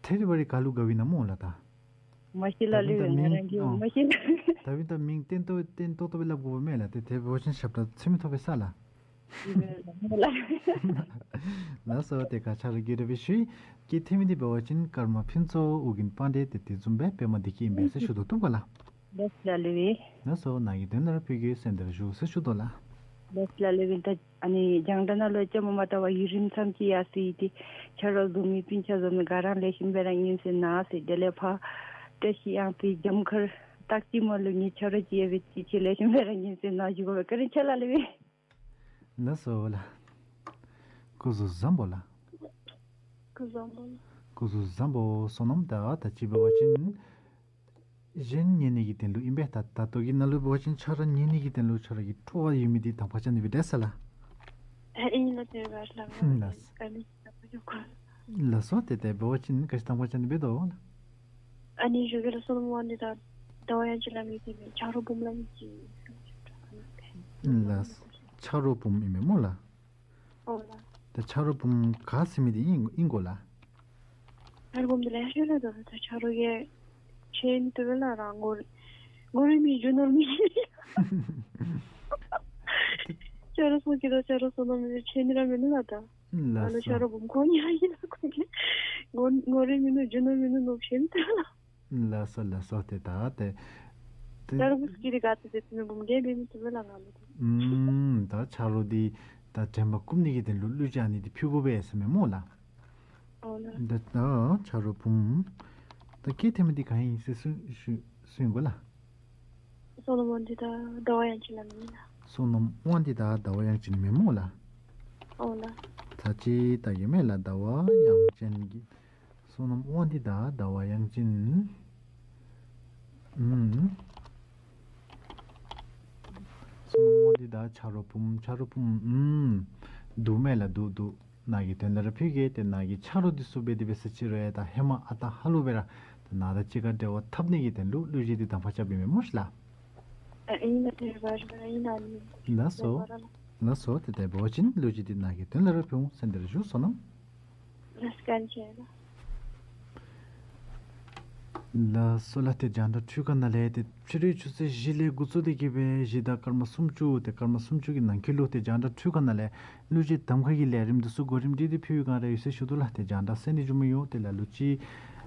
ཐེ་རི་བ་རི་ག་ལུ་དགའ་བའི་ན་སྨོ་ལགས། ད་མ་ཤེས་ལགས་ལོ་པའི། ང་རང་གིས་མ་ཤེས་ལགས། ད་བིན་ད་མིང་བཏོན་ཏོག་བཏོན་ཏོག་ཏོ་སྦེ་སླབ་དགོ་པས་མས་ལགས། ཏེ་དེ་འབད་བ་ཅིན་ཞབས་ཁྲ་ཚུད་མི་ཐོབ་པས་ས་ལགས། ལགས་སོ། ཏེ་ག་ཅི་ར་གུ་ར་སྦེ་ཞུ་ཡི། སྐད་ཐོན་མི་འདི་འབད་བ་ཅིན་ཀརྨ་ཕུན་ཚོགས་ཨོ་རྒྱན་པཎྜི་ཏ་ཏེ་དེ་བཟུམ་སྦེ་པདྨ་བདེ་སྐྱིད་ཨིན་པས་ཟེར་ཞུ་དོ་བཏུབ་ག་ལགས། ལགས་ལགས་ལོ་པའི། ལགས་སོ། ནཱ་གི་དོན་ལུ་ར་ཕུལ་གེ། གསན་ཏེ་ར་བཞུགས་ཟེར་ཞུ་དོ་ལགས། ལགས་ལགས་ལོ་པའི། ད་ཨ་ནི་རྒྱང་བསྒྲགས་ནང་ལུ་བཅའ་མར་མ་བཏང་བར་ཡུན་རིངམོ་ཙམ་ཅིག་ཡར་སོ་ཡི། ཏེ་ཆ་རོགས་བཟུམ་མའི་སྤུན་ཆ་བཟུམ་མའི་ག་ར་ལེགས་ཤོམ་སྦེ་ར་ཨིན་ཟེར་ནཱ་ཟེར། དེ་ལས་ཕར་བཀྲ་ཤིས་གཡང་རྩེ་རྒྱབ་ཁར་སྟག་ཅིག་མ་ལུ་ངེའི་ཆ་རོགས་ཅིག་ཡོད་པའི་ཅིག་ཅིག་ལེགས་ཤོམ་སྦེ་ར་ཨིན་ཟེར་ནཱ་ཞུ་དགོ་པས། བཀའ་དྲིན་ཆེ་ལགས་ལོ་པའི། ལགས་སོ་ལགས། སྐུ་གཟུགས་བཟང་པོ་ལགས། སྐུ་གཟུགས་བཟང་པོ་ལགས། སྐུ་གཟུགས་བཟང་པོ་བསོད་ནམས། ད་ད་ཅི་འབད་བ་ཅིན་གཞན་ཉན་ནི་གི་དོན་ལུ་ཨིན་པས། ད་ད་ལྟོ་གི་ནང་ལུ་འབད་བ་ཅིན་ཆ་རོགས་ཉན་ནི་གི་དོན་ལུ་ཆ་རོགས་ཀྱི་སྤྲོ་བ་ཡོད་མི་འདི་དང་པ་རྐྱབ་ནི་སྦེ་འདྲས་ས་ལགས། ཨ་ཨིན་ལགས། དེ་སྦེ་ལགས། ལགས། ཨ་ནི་ལགས་སོ། ཏེ་དེ་འབད་བ་ཅིན་ག་ཅི་དང་པ་རྐྱབ་ནི་འབད་དོ། ཨ་ནི་ཞུ་གེ་ལགས། བསོད་ནམས་དབང་འདུས་དང་ཟླ་བ་དབྱངས་ཅན་ལགས་གཉིས་ཏེ་ཆ་རོགས་བུམོ་ལགས་གཉིས་ཅིག། ལགས། ཆ་རོགས་བུམོ་ཨིན་མས་སྨོ་ལགས། ཨོ་ལགས། ད་ཆ་རོགས་བུམོ་ག་ཟེར་མི་འདི་ཨིན་ཨིན་གོ་ལགས། ཆ་རོགས་བུམོ་འདི་ལེགས་ཤོམ་ལགས། ད་ད་ཆ་རོགས་ཀྱིས་ཁྱེད་ནི་དེ་སྦེ་ལགས་རང་གོ་རེ་གོ་རེ་མི་རྒྱུ་ནོར་མི་ཆ་རོགས་ཚུ་གིས་ད་ཆ་རོགས་བསོད་ནམས་ཁྱེད་ནི་ར་མེན་ན་ལགས། ད་ལགས་སོ། ཆ་རོགས་བུམོ་ཁོང་གཉིས་ཨིན་ལགས། ཁོང་གིས་གོ་གོ་རེ་མི་ནུག་རྒྱུ་ནོར་མི་ནུག་ནོར་བུ་ཆེ་ནི་ད་ལགས། ལགས་སོ་ལགས་སོ། ཏེ་ད་ཏེ་ཏེ་ཆ་རོགས་ཀྱི་རིགས་ག་ཏེ་ཏེ་ཏེ་ནི་བུམོ་གིས་འབད་མི་བཏུབ་པས་ལགས་ང་ལུ། ཨུམ་ད་ཆ་རོགས་འདི་ད་དྲན་པ་བསྐུམ་ནི་གི་དོན་ལུ་གླུ་གཞས་ཨ་ནི་འདི་ཕུལ་དགོ་པས་ཟེར་མས་སྨོ་ལགས། ཨོ་ལགས། ད་ད་ཆ་རོགས་བུམོ་ད་སྐད་ཐོན་མི་འདི་ག་ཨིན་ཟེར་གསུང་གསུང་གསུང་དགོ་ལགས། བསོད་ནམས་དབང་འདུས་དང་ཟླ་བ་དབྱངས་ཅན་ལགས་མེན་ན། བསོད་ནམས་དབང་འདུས་དང་ཟླ་བ་དབྱངས་ཅན་མེན་སྨོ་ལགས། ཨོ་ལགས། ད་ཅི་ད་གི་མེན་ལགས། ཟླ་བ་དབྱངས་ཅན་གྱིས། བསོད་ནམས་དབང་འདུས་དང་ཟླ་བ་དབྱངས་ཅན། ཨུམ། བསོད་ནམས་དབང་འདུས་དང་ཆ་རོགས་བུམོ། ཆ་རོགས་བུམོ། ཨུམ། འདུག་མེན་ལགས། འདུག་འདུག། ནཱ་གི་དོན་ལུ་ར་ཕུལ་གེ། ཏེ་ནཱ་གི་ཆ་རོགས་འདི་ཚུ་འབད་དེ་འབད་ས་ཅིག་རུང་ཡང་ད་ཧེ་མ་ཨ་རྟག་ཧ་ལུགས་སྦེ་ར་ད་ནཱ་དང་གཅིག་ཁར་འབྲེལ་བ་འཐབ་ནི་གི་དོན་ལུ་གླུ་གཞས་འདི་གདམ་ཁ་རྐྱབ་ཨིན་མས་སྨོ་ཤིག་ལགས། ཨ་ཨིན་ན་ཏེ་བ་ར་ཨིན་ན་ནི། ལགས་སོ། ལགས་སོ། ཏེ་དེ་འབད་བ་ཅིན་གླུ་གཞས་འདི་ནཱ་གི་དོན་ལུ་ར་ཕུལ་འོང་། གསན་ཏེ་ར་བཞུགས། བསོད་ནམས། ལགས་བཀའ་དྲིན་ཆེ་ལགས། ལགས་སོ་ལགས། ཏེ་རྒྱང་བསྒྲགས་འཕྲུལ་ཁང་ནང་ལས་ཏེ་ཕྱི་རུའི་ཆུ་ཚོད་བཞི་ལས་འགོ་བཙུགས་ཏེ་གི་སྦེ་བཞི་དང་སྐར་མ་སུམ་ཅུ། ཏེ་སྐར་མ་སུམ་ཅུ་གི་ནང་འཁོད་ལུ་ཏེ་རྒྱང་བསྒྲགས་འཕྲུལ་ཁང་ནང་ལས་གླུ་གཞས་གདམ་ཁ་གི་ལས་རིམ་འདི་ཚུ་གོ་རིམ་སྒྲིག་སྟེ་ཕུལ་བའི་སྒང་ར་ཡོད་ཟེར་ཞུ་དོ་ལགས། ཏེ་རྒྱང་བསྒྲགས་གསན་ནི་བྱུང་མི་ཡོད། དེ་ལས་ལུ་ཅིག་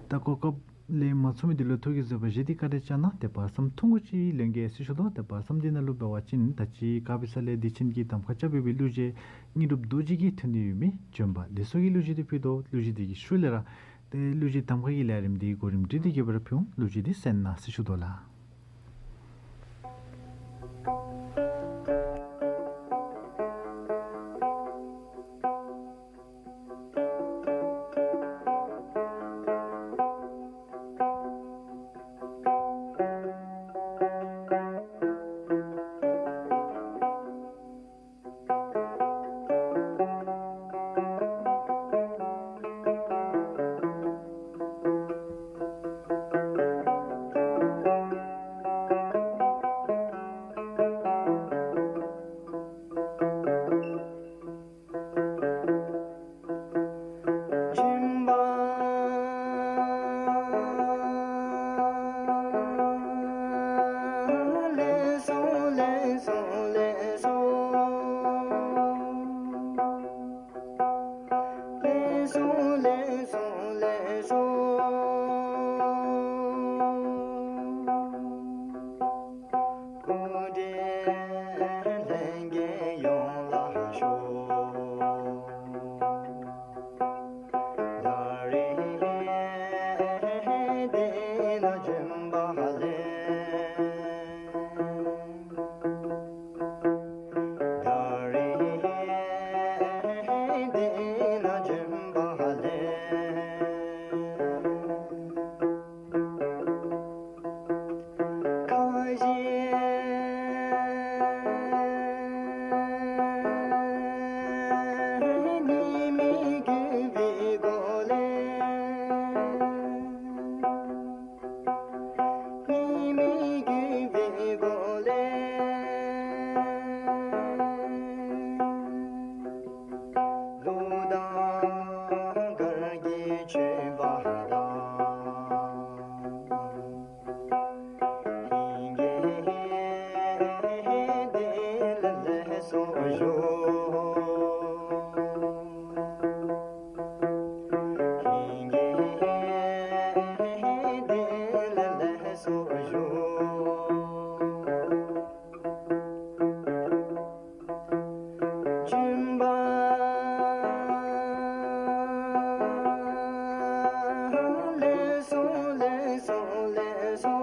ད་གོ་སྐབས་ལས་མ་ཚུགས་མི་འདི་ལུ་ཐུགས་ཀྱི་བཟོད་པ་བཞེས་ཏེ་བཀའ་དྲིན་བསྐྱང་གནང་། ཏེ་བར་མཚམས་ཐུང་ཀུ་ཅིག་ལེན་གེ་ཟེར་ཞུ་དོ། ཏེ་བར་མཚམས་འདི་ནང་ལུ་འབད་བ་ཅིན་ད་ཅི་ཀ་པི་ས་ལས་བདེ་ཆེན་གྱིས་གདམ་ཁ་རྐྱབ་པའི་གླུ་གཞས་དངོས་གྲུབ་རྡོ་རྗེ་གིས་ཐོན་ཏེ་ཡོད་མི་ལྗོན་པ་ལེགས་སོ་གི་གླུ་གཞས་འདི་ཕུལ་དོ། གླུ་གཞས་འདི་གི་ཤུལ་ལས་ར་ཏེ་གླུ་གཞས་གདམ་ཁ་གི་ལས་རིམ་འདི་གོ་རིམ་སྒྲིག་སྟེ་གི་སྦེ་ར་ཕུལ་འོང་། གླུ་གཞས་འདི་གསན་གནང་ཟེར་ཞུ་དོ་ལགས། སྐུ་དྲིན་ལྷན་རྒྱས་ཡོངས་ལ་ཤོག། ད་རིས་འདི་ནང་བྱོན་པ་ལས། ད་རིས་འདི་ནང་བྱོན་པ་ལས། ཁ་བཞི་ཉི་མའི་རྒྱུ་བའི་སྒོ་ལས། ཉི་མའི་རྒྱུ་བའི་སྒོ་ལས། ལུང་དང་གར་གྱི་མཆོད་པ་དང་། ལྷན་རྒྱས་འདི་ལ་ལེགས་སོ་ཞུ། ལྷན་རྒྱས་འདི་ལ་ལེགས་སོ་ཞུ། བྱོན་པ་ལེགས་སོ་ལེགས་སོ་ལེགས་སོ།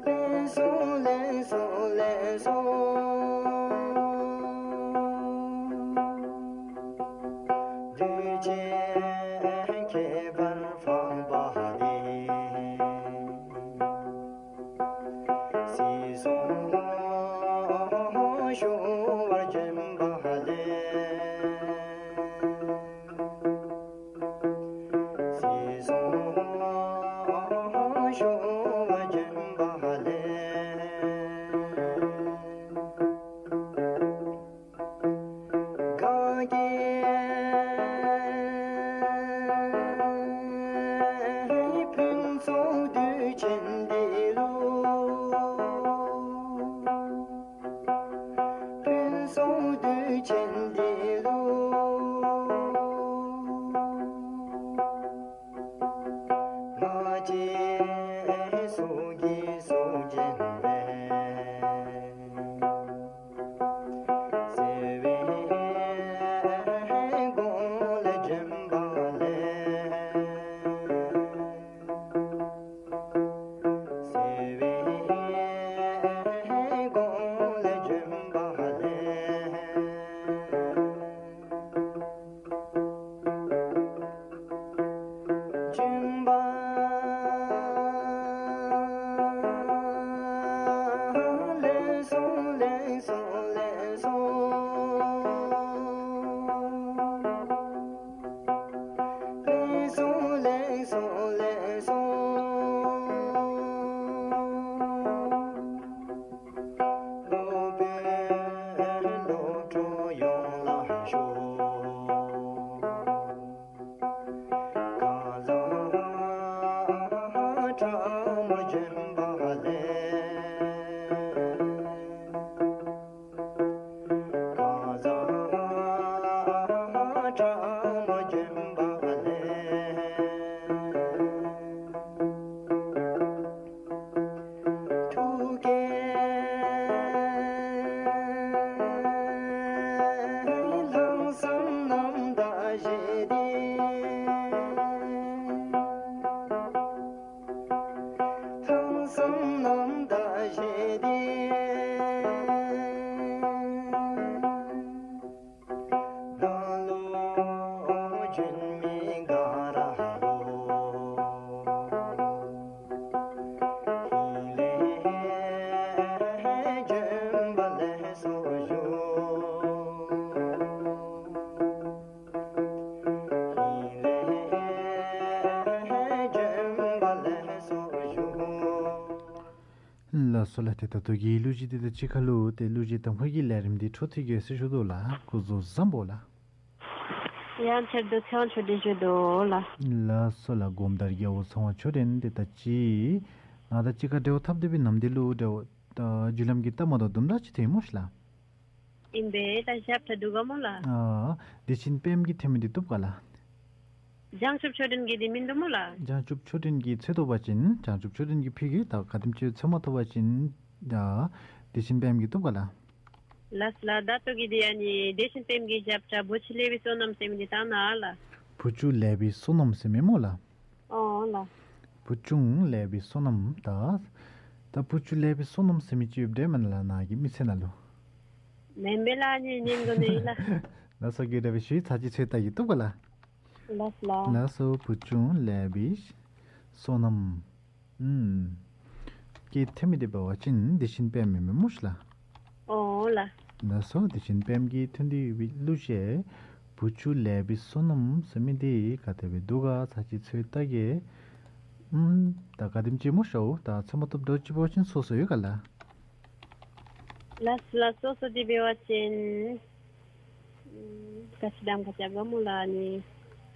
ལེགས་སོ་ལེགས་སོ་ལེགས་སོ། དུས་ཆེན་ཁྱད་པར་འཕགས་པ་འདི། སྲིད་གསུམ་ཞུ་བར་བྱོན་པ་ལས། སྲིད་གསུམ་ཞུ་བར་བྱོན་པ་ལས། ག་གི་ཕུན་ཚོགས་དུས་ཆེན་འདི་ལུ། ཕུན་ཚོགས་དུས་ཆེན་འདི་ལུ། ང་བཅས་སོགས་ཀྱི་སྲོག་བཅད་པའི། བརྩེ་བའི་སྒོ་ལས་བྱོན་པ་ལས། སོ་ལགས། ཏེ་ད་ལྟོ་གི་གླུ་གཞས་འདི་དང་གཅིག་ཁར་ལུ་ཏེ་གླུ་གཞས་གདམ་ཁ་གི་ལས་རིམ་འདི་འཕྲོ་མཐུད་ཀྱི་ཟེར་ཞུ་དོ་ལགས། སྐུ་གཟུགས་བཟང་པོ་ལགས། ཡང་ཕྱིར་དུ་ཚེ་དབང་ཆོས་སྒྲོན་ཞུ་དོ་ལགས། ལགས་སོ་ལགས། སྒོམ་དར་རྒྱལ་པོ་ཚེ་དབང་ཆོས་སྒྲོན། ཏེ་ད་ཅི་ང་དང་གཅིག་ཁར་འབྲེལ་བ་འཐབ་སྟེ་སྦེ་ནམ་འདི་ལུ་འབྲེལ་བ་ད་བརྒྱུད་ལམ་གྱི་ལྟ་མ་དང་དུམ་གྲ་ཅིག་ཐོན་ཡི་སྨོ་ཤིག་ལགས། ཨིན་པས། ད་ཞབས་ཁྲ་འདུག་ག་སྨོ་ལགས། ཨ་བདེ་ཆེན་དཔལམ་གྱིས་འཐེན་མི་འདི་བཏུབ་ག་ལགས། བྱང་ཆུབ་ཆོས་སྒྲོན་གྱི་འདི་མིན་འདུག་སྨོ་ལགས། བྱང་ཆུབ་ཆོས་སྒྲོན་གྱིས་འཚོལ་ཐོབ་པ་ཅིན་བྱང་ཆུབ་ཆོས་སྒྲོན་གྱིས་ཕུལ་གེ། ད་ག་དེམ་ཅིག་འཚོལ་མ་ཐོབ་པ་ཅིན་ད་བདེ་ཆེན་དཔལམ་གྱིས་བཏུབ་ག་ལགས། ལགས་ལགས། ད་ལྟོ་གི་འདི་ཨ་ནི་བདེ་ཆེན་དཔལམ་གྱི་ཞབས་ཁྲ་བུ་ཆུང་ལེགས་པའི་བསོད་ནམས་ཟེར་མི་འདི་བཏང་གནང་ལགས། བུ་ཆུང་ལེགས་པའི་བསོད་ནམས་ཟེར་མི་སྨོ་ལགས། ཨོ་ལགས། བུ་ཆུང་ལེགས་པའི་བསོད་ནམས། ད་ད་བུ་ཆུང་ལེགས་པའི་བསོད་ནམས་ཟེར་མི་ཅིག་ཡོདཔ་འདྲས་མེན་ན་ལགས་ནཱ་གི་མི་ཚེ་ནང་ལུ། མེན་པས་ལགས། ཨ་ནི་ཉན་དགོ་ནི་ལགས། ལགས་སོ། ག་དེ་སྦེ་ཞུ་ཡི་ཚར་གཅིག་འཚོལ་བལྟ་གེ། བཏུབ་ག་ལགས། ལགས་ལགས། ལགས་སོ། བུ་ཆུང་ལེགས་པའི་བསོད་ནམས། ཨུམ། གིས་འཐེན་མི་འདི་འབད་བ་ཅིན་བདེ་ཆེན་དཔལམ་ཨིན་མས་སྨོ་ཤིག་ལགས། ཨོ་ལགས། ལགས་སོ། བདེ་ཆེན་དཔལམ་གྱིས་འཐེན་ཏེ་ཡོད་པའི་གླུ་གཞས་བུ་ཆུང་ལེགས་པའི་བསོད་ནམས་ཟེར་མི་འདི་ག་དེ་སྦེ་འདུག་ག་ཚར་གཅིག་འཚོལ་བལྟ་གེ། ཨུམ། ད་ག་དེམ་ཅིག་སྨོ་ཤོག། ད་འཚོལ་མ་ཐོབ་འདྲཝ་ཅིག་འབད་བ་ཅིན་སོ་སོ་ཡོད་ག་ལགས། ལགས་ལགས། སོ་སོ་འདི་འབད་བ་ཅིན་ཨུམ་ག་ཅི་གདམ་ཁ་རྐྱབ་ག་སྨོ་ལགས། ཨ་ནི་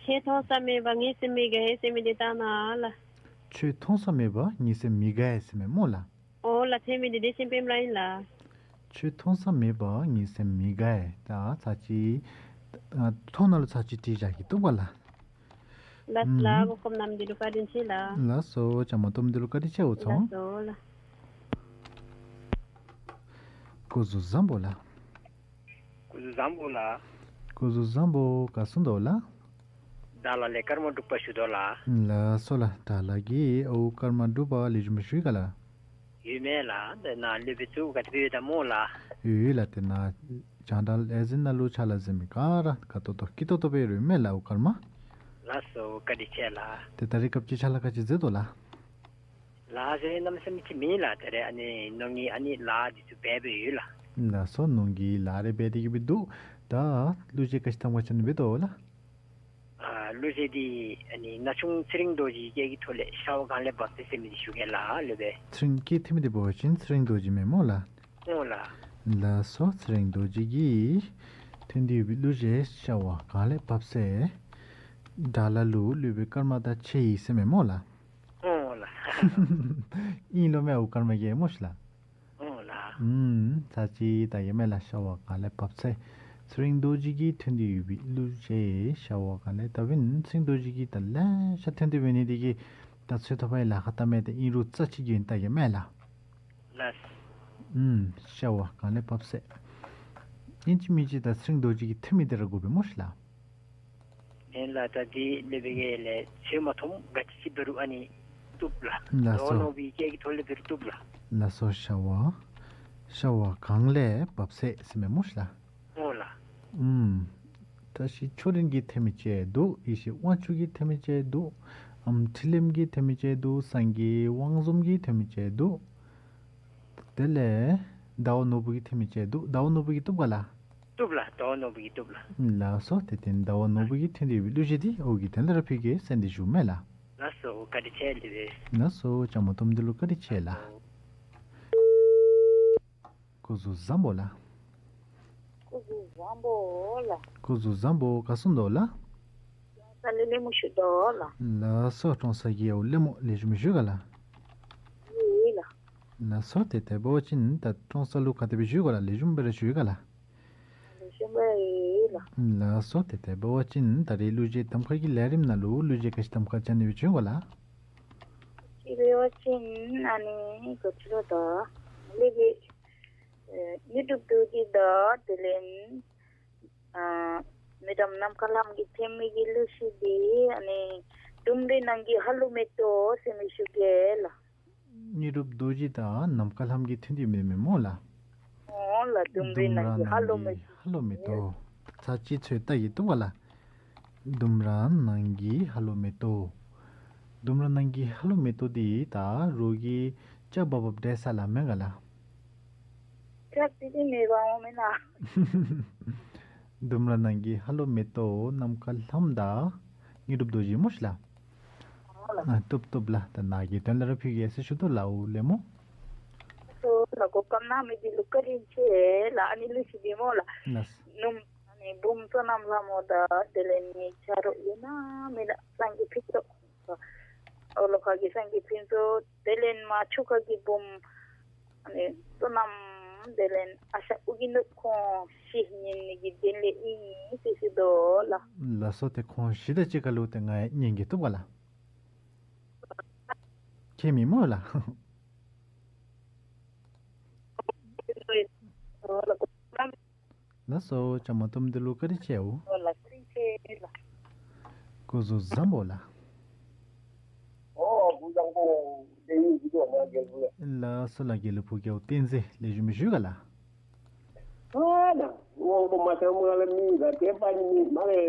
ཁྱོད་མཐོང་ས་མེད་པ་ངའི་སེམས་མི་དགའ་ཟེར་མི་འདི་བཏང་གནང་ལགས། ཁྱོད་མཐོང་ས་མེད་པ་ངའི་སེམས་མི་དགའ་ཟེར་མི་སྨོ་ལགས། ཨོ་ལགས། འཐེན་མི་འདི་བདེ་ཆེན་དཔལམ་ར་ཨིན་ལགས། ཁྱོད་མཐོང་ས་མེད་པ་ངའི་སེམས་མི་དགའ། ད་ཚར་གཅིག་ཨ་ཐོག་ནང་ལུ་ཚར་གཅིག་བྲིས་བཞག་གེ། བཏུབ་ག་ལགས། ལགས་ལགས། ཨུམ། གོ་སྐབས་གནང་མི་འདི་ལུ་བཀའ་དྲིན་ཆེ་ལགས། ལགས་སོ། བཅའ་མར་གཏོགས་མི་འདི་ལུ་བཀའ་དྲིན་ཆེ། འོ་ཚོང་། ལགས་སོ་ལགས། སྐུ་གཟུགས་བཟང་པོ་ལགས། སྐུ་གཟུགས་བཟང་པོ་ལགས། སྐུ་གཟུགས་བཟང་པོ། ག་སོང་དོ་ལགས། དགྲ་ལྷ་ལས་སྐར་མ་འབྲུག་པ་ཞུ་དོ་ལགས། ལགས་སོ་ལགས། དགྲ་ལྷ་གི་ཨོ་སྐར་མ་འབྲུག་པ་ལེགས་ཤོམ་ཞུ་ཡི་ག་ལགས། ཡོད་མས་ལགས། ཏེ་ནཱ་ལུ་སྦེ་བཙུགས་ག་དེ་སྦེ་ཡོད་ད་སྨོ་ལགས། ཡོད་ཡོད་ལགས། ཏེ་ནཱ་རྒྱང་བསྒྲགས་ལས་འཛིན་ནང་ལུ་ཕྱག་ལཱ་མཛད་མི་ག་ར་དགའ་ཏོག་ཏོ་སྐྱིད་ཏོག་ཏོ་སྦེ་ཡོད་མས་ལགས་ཨོ་སྐར་མ། ལགས་སོ། བཀའ་དྲིན་ཆེ་ལགས། ཏེ་ད་རེས་སྐབས་ཅིག་ཕྱག་ལཱ་ག་ཅི་མཛད་དོ་ལགས། ལཱ་ཟེར་གནམ་མེད་ས་མེད་ཅིག་མེད་ལགས། ད་རེས་ཨ་ནི་ནོར་གྱི་ཨ་ནི་ལཱ་འདི་ཚུ་འབད་འབདཝ་ཡོད་ལགས། ལགས་སོ། ནོར་གྱི་ལཱ་རེ་འབད་དེ་གི་སྦེ་འདུག། ད་གླུ་གཞས་ག་ཅི་གདམ་ཁ་རྐྱབ་ནི་འབད་དོ་ལགས། ཨ་གླུ་གཞས་འདི་ཨ་ནི་ན་ཆུང་ཚེ་རིང་རྡོ་རྗེའི་སྐད་ཀྱི་ཐོག་ལས་ཤ་བ་གངས་ལས་འབབ་ཚེ་ཟེར་མི་འདི་ཞུ་གེ་ལགས། ལེགས་པས། ཚེ་རིང་སྐད་འཐེན་མི་འདི་འབད་བ་ཅིན་ཚེ་རིང་རྡོ་རྗེ་མས་སྨོ་ལགས། ཨོ་ལགས། ལགས་སོ། ཚེ་རིང་རྡོ་རྗེ་གིས་འཐེན་ཏེ་ཡོད་པའི་གླུ་གཞས་ཤ་བ་གངས་ལས་འབབ་ཚེ། དགྲ་ལྷ་ལུ་གླུ་བའི་སྐར་མ་དང་ཕྱད་ཡི་ཟེར་མས་སྨོ་ལགས། ཨོ་ལགས། ཨིན་ལོ་མས་ཨོ་སྐར་མ་གིས་སྨོ་ཤིག་ལགས། ཨོ་ལགས། ཨུམ། ཚར་གཅིག་བལྟ་གེ་མས་ལགས། ཤ་བ་གངས་ལས་འབབ་ཚེ། ཚེ་རིང་རྡོ་རྗེ་གིས་འཐེན་ཏེ་ཡོད་པའི་གླུ་གཞས་ཤ་བ་གངས་ལས། ད་འབདན་ཚེ་རིང་རྡོ་རྗེ་གིས་ད་ལེ་ཤ་འཐེན་ཏེ་འབད་ནི་འདི་གིས་ད་འཚོལ་ཐོབ་པའི་ལཱ་ཁག་ད་མེད། ཏེ་ཨིན་རུང་རྩ་ཆེ་གི་ཨིན། བལྟ་གེ་མས་ལགས། ལགས། ཨུམ། ཤ་བ་གངས་ལས་འབབ་ཚེ། ཨིན་ཅི་མིན་ཅི་ད་ཚེ་རིང་རྡོ་རྗེ་གིས་འཐེན་མི་འདི་ར་དགོ་པས་སྨོ་ཤིག་ལགས། ཨིན་ལགས། ད་འདི་ལེགས་པའི་གི་ལས་འཚོལ་མ་ཐོབ་ག་ཅི་ཅིག་འབད་རུང་ཨ་ནི་བཏུབ་ལགས། ལགས་སོ། ནོར་བུའི་སྐད་ཀྱི་ཐོག་ལས་འབད་རུང་བཏུབ་ལགས། ལགས་སོ། ཤ་བ་ཤ་བ་གངས་ལས་འབབ་ཚེ་ཟེར་མས་སྨོ་ཤིག་ལགས། ཨོ་ལགས། ཨུམ། བཀྲ་ཤིས་ཆོས་སྒྲོན་གྱིས་འཐེན་མི་ཅིག་འདུག། ཡེ་ཤེས་དབང་ཕྱུག་གིས་འཐེན་མི་ཅིག་འདུག། ཨམ་འཕྲིན་ལས་གིས་འཐེན་མི་ཅིག་འདུག། སངས་རྒྱས་དབང་འཛོམས་ཀྱིས་འཐེན་མི་ཅིག་འདུག། དེ་ལས་ཟླ་བ་ནོར་བུ་གིས་འཐེན་མི་ཅིག་འདུག། ཟླ་བ་ནོར་བུ་གིས་བཏུབ་ག་ལགས། བཏུབ་ལགས། ཟླ་བ་ནོར་བུ་གིས་བཏུབ་ལགས། ལགས་སོ། དེ་ལྟར་ཟླ་བ་ནོར་བུ་གིས་འཐེན་ཏེ་ཡོད་པའི་གླུ་གཞས་འདི་ཨོ་གི་དོན་ལས་ར་ཕུལ་གེ་ཟེར་འདི་ཞུ་མས་ལགས། ལགས་སོ། བཀའ་དྲིན་ཆེ་ལེགས་པས། ལགས་སོ། བཅའ་མར་གཏོགས་མི་འདི་ལུ་བཀའ་དྲིན་ཆེ་ལགས། སྐུ་གཟུགས་བཟང་པོ་ལགས། སྐུ་གཟུགས་བཟང་པོ་ལགས། སྐུ་གཟུགས་བཟང་པོ། ག་སོང་དོ་ལགས། ཀྲོང་གསར་ལས་ལེགས་ཤོམ་ཞུ་དོ་ལགས། ལགས་སོ། ཀྲོང་གསར་གྱི་ཨོ་ལེགས་ཤོམ་ཞུ་ག་ལགས། ཡོད་ལགས། ལགས་སོ། དེ་ལྟར་འབད་བ་ཅིན་ད་ཀྲོང་གསར་ལུ་ག་དེ་སྦེ་ཞུ་ག་ལགས། ལེགས་ཤོམ་སྦེ་ར་ཞུ་ག་ལགས། ལེགས་ཤོམ་སྦེ་ཡོད་ལགས། ལགས་སོ། དེ་ལྟར་འབད་བ་ཅིན་ད་རེས་གླུ་གཞས་གདམ་ཁ་གི་ལས་རིམ་ནང་ལུ་གླུ་གཞས་ག་ཅི་གདམ་ཁ་རྐྱབ་ནི་སྦེ་བྱོན་ག་ལགས། དེ་འབད་བ་ཅིན་ཨ་ནི་ག་ཅི་ལོ་ད་ལེགས་པའི་ཨེ་དངོས་གྲུབ་རྡོ་རྗེ་དང་དེ་ལས་ཨ་མི་དམ་ནམ་མཁའ་ལྷམ་གྱིས་འཐེན་མི་གི་གླུ་གཞས་འདི་ཨ་ནི་ལྡུམ་རའི་ནང་གི་ཧ་ལུགས་མེ་ཏོག་ཟེར་མི་ཞུ་གེ་ལགས། དངོས་གྲུབ་རྡོ་རྗེ་དང་ནམ་མཁའ་ལྷམ་གྱིས་འཐེན་ཏེ་མེན་མས་སྨོ་ལགས། ཨོ་ལགས། ལྡུམ་རའི་ནང་གི་ཧ་ལུགས་མེ་ཏོག། ལྡུམ་ར་ནང་གི་ཧ་ལུགས་མེ་ཏོག། ཚར་གཅིག་འཚོལ་བལྟ་གེ། བཏུབ་ག་ལགས། ལྡུམ་ར་ནང་གི་ཧ་ལུགས་མེ་ཏོག། ལྡུམ་ར་ནང་གི་ཧ་ལུགས་མེ་ཏོག་འདི་ད་རོགས་ཀྱིས་སྐྱག་འབག་འབགཔ་འདྲས་ས་ལགས་མེན་ག་ལགས། སྐྱག་དེ་དེ་མེད་པ་འོང་མེན་ན། ལྡུམ་ར་ནང་གི་ཧ་ལུགས་མེ་ཏོག་ནམ་མཁའ་ལྷམ་དང་དངོས་གྲུབ་རྡོ་རྗེ་སྨོ་ཤིག་ལགས། ཨ་བཏུབ་བཏུབ་ལགས། ད་ནཱ་གི་དོན་ལས་ར་ཕུལ་གེ་ཟེར་ཞུ་དོ་ལགས། ཨོ་ལེགས་སྨོ། ལགས་སོ། ལགས། གོ་སྐབས་གནང་མི་འདི་ལུ་བཀའ་དྲིན་ཆེ་ལགས། ཨ་ནི་ལུ་ཅིག་འབད་སྨོ་ལགས། ལགས། ནུམ་ཨ་ནི་བུམོ་བསོད་ནམས་ལྷ་མོ་དང་དེ་ལས་ངེའི་ཆ་རོགས་ཡོད་ན་མེད་ན་སངས་རྒྱས་ཕུན་ཚོགས། ཨོ་ལོ་ཁ་གི་སངས་རྒྱས་ཕུན་ཚོགས། དེ་ལས་མར་ཆུ་ཁ་གི་བུམོ་ཨ་ནི་བསོད་ནམས། དེ་ལས་ཨ་ཞང་ཨོ་རྒྱན་ནུབ། ཁོང་བཞི་ཉན་ནི་གི་དོན་ལས་ཨིན་ཟེར་ཞུ་དོ་ལགས། ལགས་སོ། ཏེ་ཁོང་བཞི་དང་གཅིག་ཁར་ལུ་ཏེ་ང་ཡང་ཉན་གེ་བཏུབ་ག་ལགས། ཁྱད་མེད་སྨོ་ལགས། ལགས་སོ། བཅའ་མར་གཏོགས་མི་འདི་ལུ་བཀའ་དྲིན་ཆེ་འོ། ཨོ་ལགས། བཀའ་དྲིན་ཆེ་ལགས། སྐུ་གཟུགས་བཟང་པོ་ལགས། ཨོ་སྐུ་གཟུགས་བཟང་པོ། བདེ་ཡིན་ཟེར་ཞུ་དོ་ང་རྒྱལ་པོ་ལགས། ལགས་སོ་ལགས། དགེ་ལེགས་ཕུག་རྒྱལ་པོ་བསྟན་འཛིན། ལེགས་ཤོམ་ཞུ་ག་ལགས། ཨ་ལགས། དབང་པོ་མ་ཚང་མ་ལ་མི་ལ་དད་པ་ནི་མི་མ་རེ་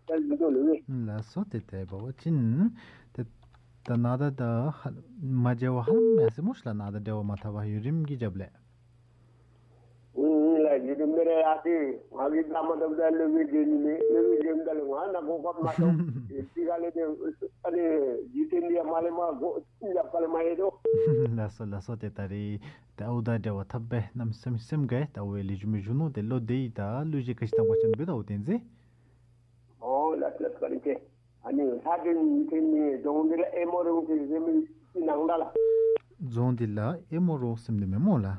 ད་ལུས་དོ་ལུས་ངེས། ལགས་སོ། ཏེ་དེ་འབད་བ་ཅིན་ཏེ་ད་ནཱ་ད་ད་ཧ་མ་མཇལ་བ་ཧ་ལམ་ཡར་སོ་སྨོ་ཤ་ལགས། ནཱ་ད་འབྲེལ་བ་མ་འཐབ་པར་ཡུན་རིངམོ་གི་རྒྱབ་ལས། ཨིན་ལགས། ཡུན་རིངམོ་རེ་ཡར་སོ་ང་གིས་ད་མ་འཐབ་ད་ལུས་ངེས་འདི་ནི་མེད། ལུས་ངེས་འདི་ད་ལུ་ང་ནཱ་གོ་སྐབས་མ་ཐོབ། དེ་ག་ལས་ཏེ་ཨ་ནི་འཇིག་རྟེན་འདི་ཡང་མ་ལེན་པར་སྒོ་ཡར་ཁ་ལས་མ་ཡལ་དོ། ལགས་སོ་ལགས་སོ། ཏེ་ད་རིས་ཏེ་ཨའུ་དང་འབྲེལ་བ་འཐབ་སྦེ་གནམ་མེད་ས་མེད་སེམས་དགའ་ཡི། ད་ཨའུ་ཡང་ལེགས་ཤོམ་སྦེ་བཞུགས་ནུག། ཏེ་ལོག་སྟེ་ད་གླུ་གཞས་ག་ཅི་བཏང་པ་ཅིན་འབད་དོ་ཨའུ་བསྟན་འཛིན། ཨོ་ལགས་ལགས། བཀའ་དྲིན་ཆེ། ཨ་ནི་ལྷ་སྒྲོན་ཟེར་མི་རྫོང་འདི་ལ་ཨེ་མོ་རོང་ཟེར་མི་ཅིག་ནང་ད་ལགས། རྫོང་འདི་ལ་ཨེ་མོ་རོང་ཟེར་མི་འདི་མེན་སྨོ་ལགས།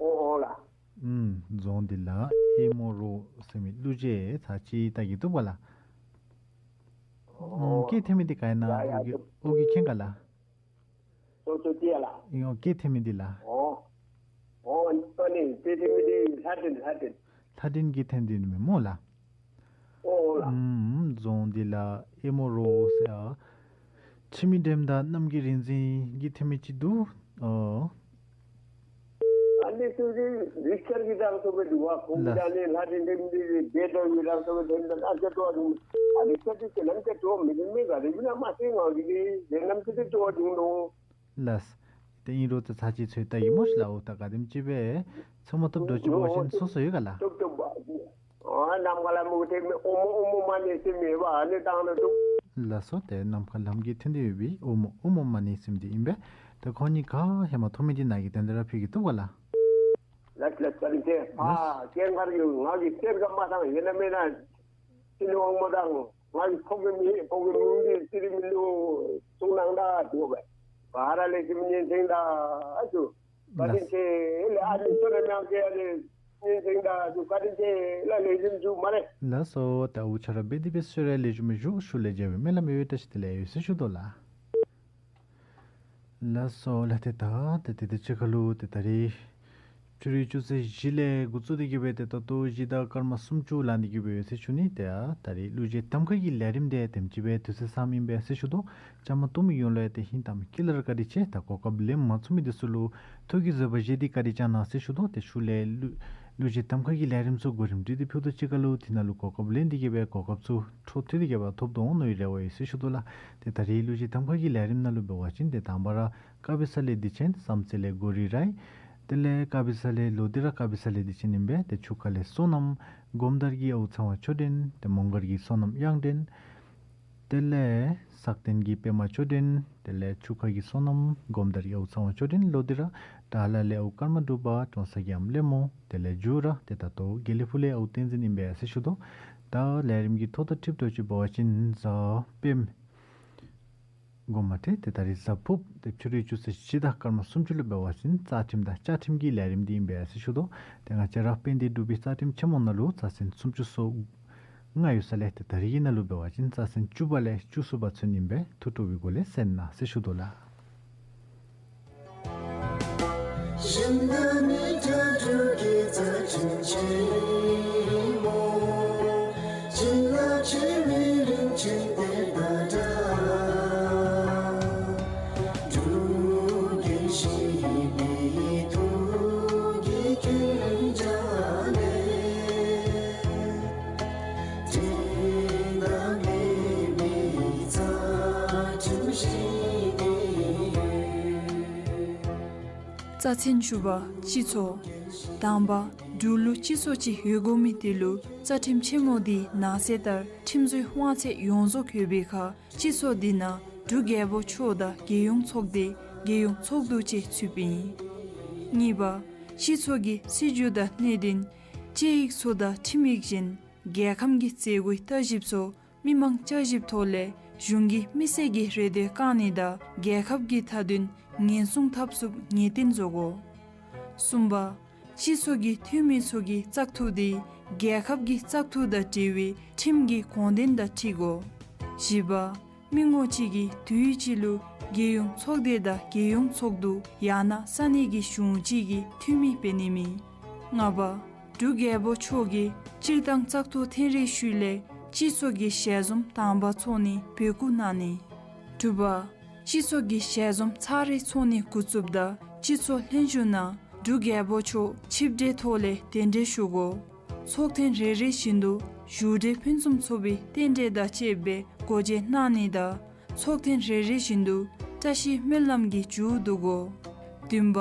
ཨོ་ཨོ་ལགས། ཨུམ། རྫོང་འདི་ལ་ཨེ་མོ་རོང་ཟེར་མི་གླུ་གཞས་ཚར་གཅིག་བལྟ་གེ་བཏུབ་ག་ལགས། ཨུམ། ཨོ་སྐད་འཐེན་མི་འདི་ག་ཨིན་ན། ཡ་ཡ། ཨོ་གི་ཨོ་གིས་མཁྱེན་ག་ལགས། སོ་སོ་ཅིག་ཡ་ལགས། ཨིན་འོ་སྐད་འཐེན་མི་འདི་ལགས། ཨོ་ཨོ་ཨ་ནི་སྐད་འཐེན་མི་འདི་ལྷ་སྒྲོན་ལྷ་སྒྲོན། ལྷ་སྒྲོན་གྱིས་འཐེན་དོ་ཨིན་མས་སྨོ་ལགས། ཨོ་ལགས། ཨུམ། རྫོང་འདི་ལ་ཨེ་མོ་རོང་ཟེར་ཨ། འཆི་མེད་སྒྲོལམ་དང་རྣམ་རྒྱལ་རིག་འཛིན་གྱིས་འཐེན་མི་ཅིག་འདུག། ཨོ། ཨ་ནི་ཚུ་འདི་རིག་འཆར་གྱི་རང་སོ་སྦེ་འདུག་པ། ཁོང་གིས་ལགས། ཨ་ནི་ལྷ་སྒྲོན་འཐེན་མི་འདི་སྦེ་དོ་གི་རང་སོ་སྦེ་འཐེན་དོ། ཨ་ཙི་ཏོ་འདུག། ཨ་ནི་ཚུ་འདི་ཁྱེད་རྣམས་ཚུ་འདི་མི་འདི་མི་ག་རེ་མིན་ན་མ་ཤེས། ང་གིས་འདི་ཁྱེད་རྣམས་ཚུ་འདི་ཏོ་འདུག་ནོ། ལགས། ཏེ་ཨིན་རུང་ཏེ་ཚར་གཅིག་འཚོལ་བལྟ་གེ་སྨོ་ཤ་ལགས། ཨོ་ད་ག་དེམ་ཅིག་སྦེ་ཚོད་མ་ཐོབ་འགྱོ་ཅི་འབད་བ་ཅིན་སོ་སོ་ཡོད་ག་ལགས། ཐོབ་ཐོབ། ཨ་ནམ་མཁའ་ལམ་གྱི་འཐེན་མི་ཨོ་མོ་ཨོ་མོ་མ་ཎི་ཟེར་མི་འབད་ཨ་ནི་བཏང་ནི་འདུག། ལགས་སོ། ཏེ་ནམ་མཁའ་ལམ་གྱི་འཐེན་ཏེ་ཡོད་པའི་ཨོ་མོ་ཨོ་མོ་མ་ཎི་ཟེར་མི་འདི་ཨིན་པས། ཏེ་ཁོང་གཉིས་ཀ་ཧེ་མ་ཐོབ་མི་འདི་ནཱ་གི་དོན་དག་ར་ཕུལ་གེ་བཏུབ་ག་ལགས། ལགས་ལགས། བཀའ་དྲིན་ཆེ། ལགས། ཨ་སྐྱེངས་མཁར་གྱི་ང་གིས་གསེར་ཁ་མ་བཏང་། ཡོད་ན་མེད་ན་ཤིང་ནགས་དབང་མོ་དང་ང་གི་ཕོ་རྒནམ་ཨིན། ཕོ་རྒནམ་ཨིན་ཏེ་ཚེ་རིང་མི་ལུ་གསུང་གནང་ད་འདུག་པས། ག་ར་ལེགས་ཤོམ་ཉན་ཐངས་ད་ཨ་ཚུ། བཀའ་དྲིན་ཆེ་ལགས། ཨ་ནི་བསོད་ནམས་ཡང་སྐྱེ་ཡ་ལེ་ཉན་ཐངས་ད་ཨ་ཚུ། བཀའ་དྲིན་ཆེ་ལགས། ལེགས་ཤོམ་བཞུགས་སྨ་རེ། ལགས་སོ། ད་འུ་ཆ་ར་འབད་དེ་འབད་ཟེར་ར། ལེགས་ཤོམ་བཞུགས། ཤུལ་ལས་མཇལ་བའི་སྨོན་ལམ་ཡོད། བཀྲ་ཤིས་བདེ་ལེགས་ཡོད་ཟེར་ཞུ་དོ་ལགས། ལགས་སོ་ལགས། ཏེ་ད་ཏེ་དེ་དང་གཅིག་ཁར་ལུ་ཏེ་ད་རིས་ཕྱི་རུ་ཆུ་ཚོད་བཞི་ལས་འགོ་བཙུགས་ཏེ་གི་སྦེ་ཏེ་ད་ལྟོ་བཞི་དང་སྐར་མ་སུམ་ཅུ་ལང་སྟེ་གི་སྦེ་ཡོད་ཟེར་ཞུ་ནི། ཏེ་ཨ་ད་རིས་གླུ་གཞས་གདམ་ཁ་གི་ལས་རིམ་འདི་དེམ་ཅིག་སྦེ་དུས་ཚོད་ཚངམ་ཨིན་པས་ཟེར་ཞུ་དོ། བཅའ་མར་གཏོགས་མི་ཡོངས་ལུ་ཡང་ཏེ་ཧིང་དང་བསྐྱེད་ལས་ར་བཀའ་དྲིན་ཆེ། ད་གོ་སྐབས་ལེན་མ་ཚུགས་མི་འདི་ཚུ་ལུ་ཐུགས་ཀྱི་བཟོད་པ་བཞེས་ཏེ་བཀའ་དྲིན་བསྐྱང་གནང་ཟེར་ཞུ་དོ། ཏེ་ཤུལ་ལས་གླུ་གླུ་གཞས་གདམ་ཁ་གི་ལས་རིམ་ཚུ་གོ་རིམ་སྒྲིག་སྟེ་ཕུལ་དོ། གཅིག་ཁར་ལུ་དེ་ནང་ལུ་གོ་སྐབས་ལེན་ཏེ་གི་སྦེ་གོ་སྐབས་ཚུ་འཕྲོ་མཐུད་དེ་གི་སྦེ་ཐོབ་དོ་འོང་མནོ་བའི་རེ་བ་ཡོད་ཟེར་ཞུ་དོ་ལགས། ཏེ་ད་རིས་གླུ་གཞས་གདམ་ཁ་གི་ལས་རིམ་ནང་ལུ་འབད་བ་ཅིན་ཏེ་དང་པ་ར་ཀ་པི་ས་ལེ་བདེ་ཆེན་བསམ་རྩེ་ལས་གོ་རི་རའི། དེ་ལས་ཀ་པི་ས་ལེ་ལོག་སྟེ་ར་ཀ་པི་ས་ལེ་བདེ་ཆེན་ཨིན་པས། ཏེ་ཆུ་ཁ་ལས་བསོད་ནམས། སྒོམ་དར་གྱི་ཨའུ་ཚང་བ་ཆོས་སྒྲོན། ཏེ་མོང་སྒར་གྱི་བསོད་ནམས་དབྱངས་སྒྲོན། དེ་ལས་སག་སྟེང་གི་པདྨ་ཆོས་སྒྲོན། དེ་ལས་ཆུ་ཁ་གི་བསོད་ནམས། སྒོམ་དར་གྱི་ཨའུ་ཚང་བ་ཆོས་སྒྲོན། ལོག་སྟེ་ར་དགྲ་ལྷ་ལས་ཨའུ་ཀརྨ་འབྲུག་པ། ཀྲོང་གསར་གྱི་ཨམ་ལེ་མོ། དེ་ལས་མཇུག་ར་ཏེ་ད་ལྟོ་དགེ་ལེགས་ཕུག་ལས་ཨའུ་བསྟན་འཛིན་ཨིན་པས་ཟེར་ཞུ་དོ། ད་ལས་རིམ་གྱི་ཐོ་ཐོ་ཁྲིད་དོ་ཅིག་འབད་བ་ཅིན་གཟའ་སྤེནམ་དགོངསམ་མ་ཁྲེལ་ཏེ་ད་རིས་གཟའ་ཕུརཔ་ཏེ་ཕྱི་རུ་ཆུ་ཚོད་བཞི་དང་སྐར་མ་སུམ་ཅུ་ལུ་འབད་བ་ཅིན་རྩ་ཁྲིམས་དང་བཅའ་ཁྲིམས་ཀྱི་ལས་རིམ་འདི་ཨིན་པས་ཟེར་ཞུ་དོ། ཏེ་ང་བཅས་ར་དཔལ་ལྡན་འབྲུག་པའི་རྩ་ཁྲིམས་ཆེན་མོ་ནང་ལུ་རྩ་ཚན་སུམ་ཅུ་སོ་ལྔ་ཡོད་ས་ལས་ཏེ་ད་རིས་ཀྱི་ནང་ལུ་འབད་བ་ཅིན་རྩ་ཚན་བཅུ་པ་ལས་བཅུ་གསུམ་པ་ཚུན་ཨིན་པས། ཐུགས་སྤྲོ་བའི་སྒོ་ལས་གསན་གནང་ཟེར་ཞུ་དོ་ལགས། རྩ་ཚན་བཅུ་པ་སྤྱི་ཚོགས། དང་པ་འབྲུག་ལུ་སྤྱི་ཚོགས་ཅིག་ཡོད་དགོ་མི་དེ་ལུ་རྩ་ཁྲིམས་ཆེན་མོ་འདི་ནང་གསེས་ལྟར་ཁྲིམས་བཟོའི་དབང་ཚད་ཡོངས་རྫོགས་ཡོད་པའི་ཁར་སྤྱི་ཚོགས་འདི་ནང་འབྲུག་རྒྱལ་པོ་མཆོག་དང་རྒྱལ་ཡོངས་ཚོགས་སྡེ་རྒྱལ་ཡོངས་ཚོགས་འདུ་བཅས་ཚུད་པའི་ གཉིས་པ། སྤྱི་ཚོགས་ཀྱི་སྲིད་བྱུས་དང་གནད་དོན། དཔྱད་ཡིག་ཚུ་དང་ཁྲིམས་ཡིག་བཞིན་རྒྱལ་ཁམས་ཀྱི་མཛད་སྒོའི་ལྟ་ཞིབ་ཚུ་མི་མང་བསྐྱར་ཞིབ་ཐོག་ལས་གཞུང་གི་མི་སེར་གྱི་རེ་འདོད་བསྐང་ནི་དང་རྒྱལ་ཁབ་ཀྱི་མཐའ་དོན་ཉེན་སྲུང་འཐབ་ཚུགསཔ་ངེས་གཏན་བཟོ་དགོ། གསུམ་པ། སྤྱི་ཚོགས་ཀྱི་འཐུས་མི་ཚུ་གི་བཙག་འཐུ་དེ་རྒྱལ་ཁབ་ཀྱི་བཙག་འཐུ་དང་འབྲེལ་བའི་ཁྲིམས་ཀྱི་དགོངས་དོན་དང་འཁྲིལ་དགོ། བཞི་པ། མི་ངོ་གཅིག་གིས་དུས་གཅིག་ལུ་རྒྱལ་ཡོངས་ཚོགས་སྡེ་དང་རྒྱལ་ཡོངས་ཚོགས་འདུ་ཡང་ན་ས་གནས་ཀྱི་གཞུང་གཅིག་གི་འཐུས་མི་འབད་ནི་མེད། ལྔ་པ། འབྲུག་རྒྱལ་པོ་མཆོག་གིས་སྤྱིར་བཏང་བཙག་འཐུ་འཐེན་རེས་ཤུལ་ལས་སྤྱི་ཚོགས་ཀྱི་ཞལ་འཛོམས་དང་པ་ཚོགས་ནི་འབོད་སྐུལ་གནང་ནི། དྲུག་པ། སྤྱི་ཚོགས་ཀྱི་ཞལ་འཛོམས་ཚར་རེ་ཚོགས་ནི་འགོ་བཙུགསཔ་ད་སྤྱི་ཚོགས་ལྷན་བཞུགས་ནང་འབྲུག་རྒྱལ་པོ་མཆོག་ཆིབས་གྲལ་ཐོག་ལས་གདན་འདྲེན་ཞུ་དགོ། ཚོགས་ཐེངས་རེ་རེ་བཞིན་དུ་བཞུགས་གྲལ་ཕུན་སུམ་ཚོགས་པའི་རྟེན་འབྲེལ་དང་བཅསཔ་སྦེ་སྒོ་འབྱེད་གནང་ནི་དང་ཚོགས་ཐེངས་རེ་རེ་བཞིན་དུ་བཀྲ་ཤིས་སྨོན་ལམ་གྱི་མཇུག་བསྡུ་དགོ། བདུན་པ།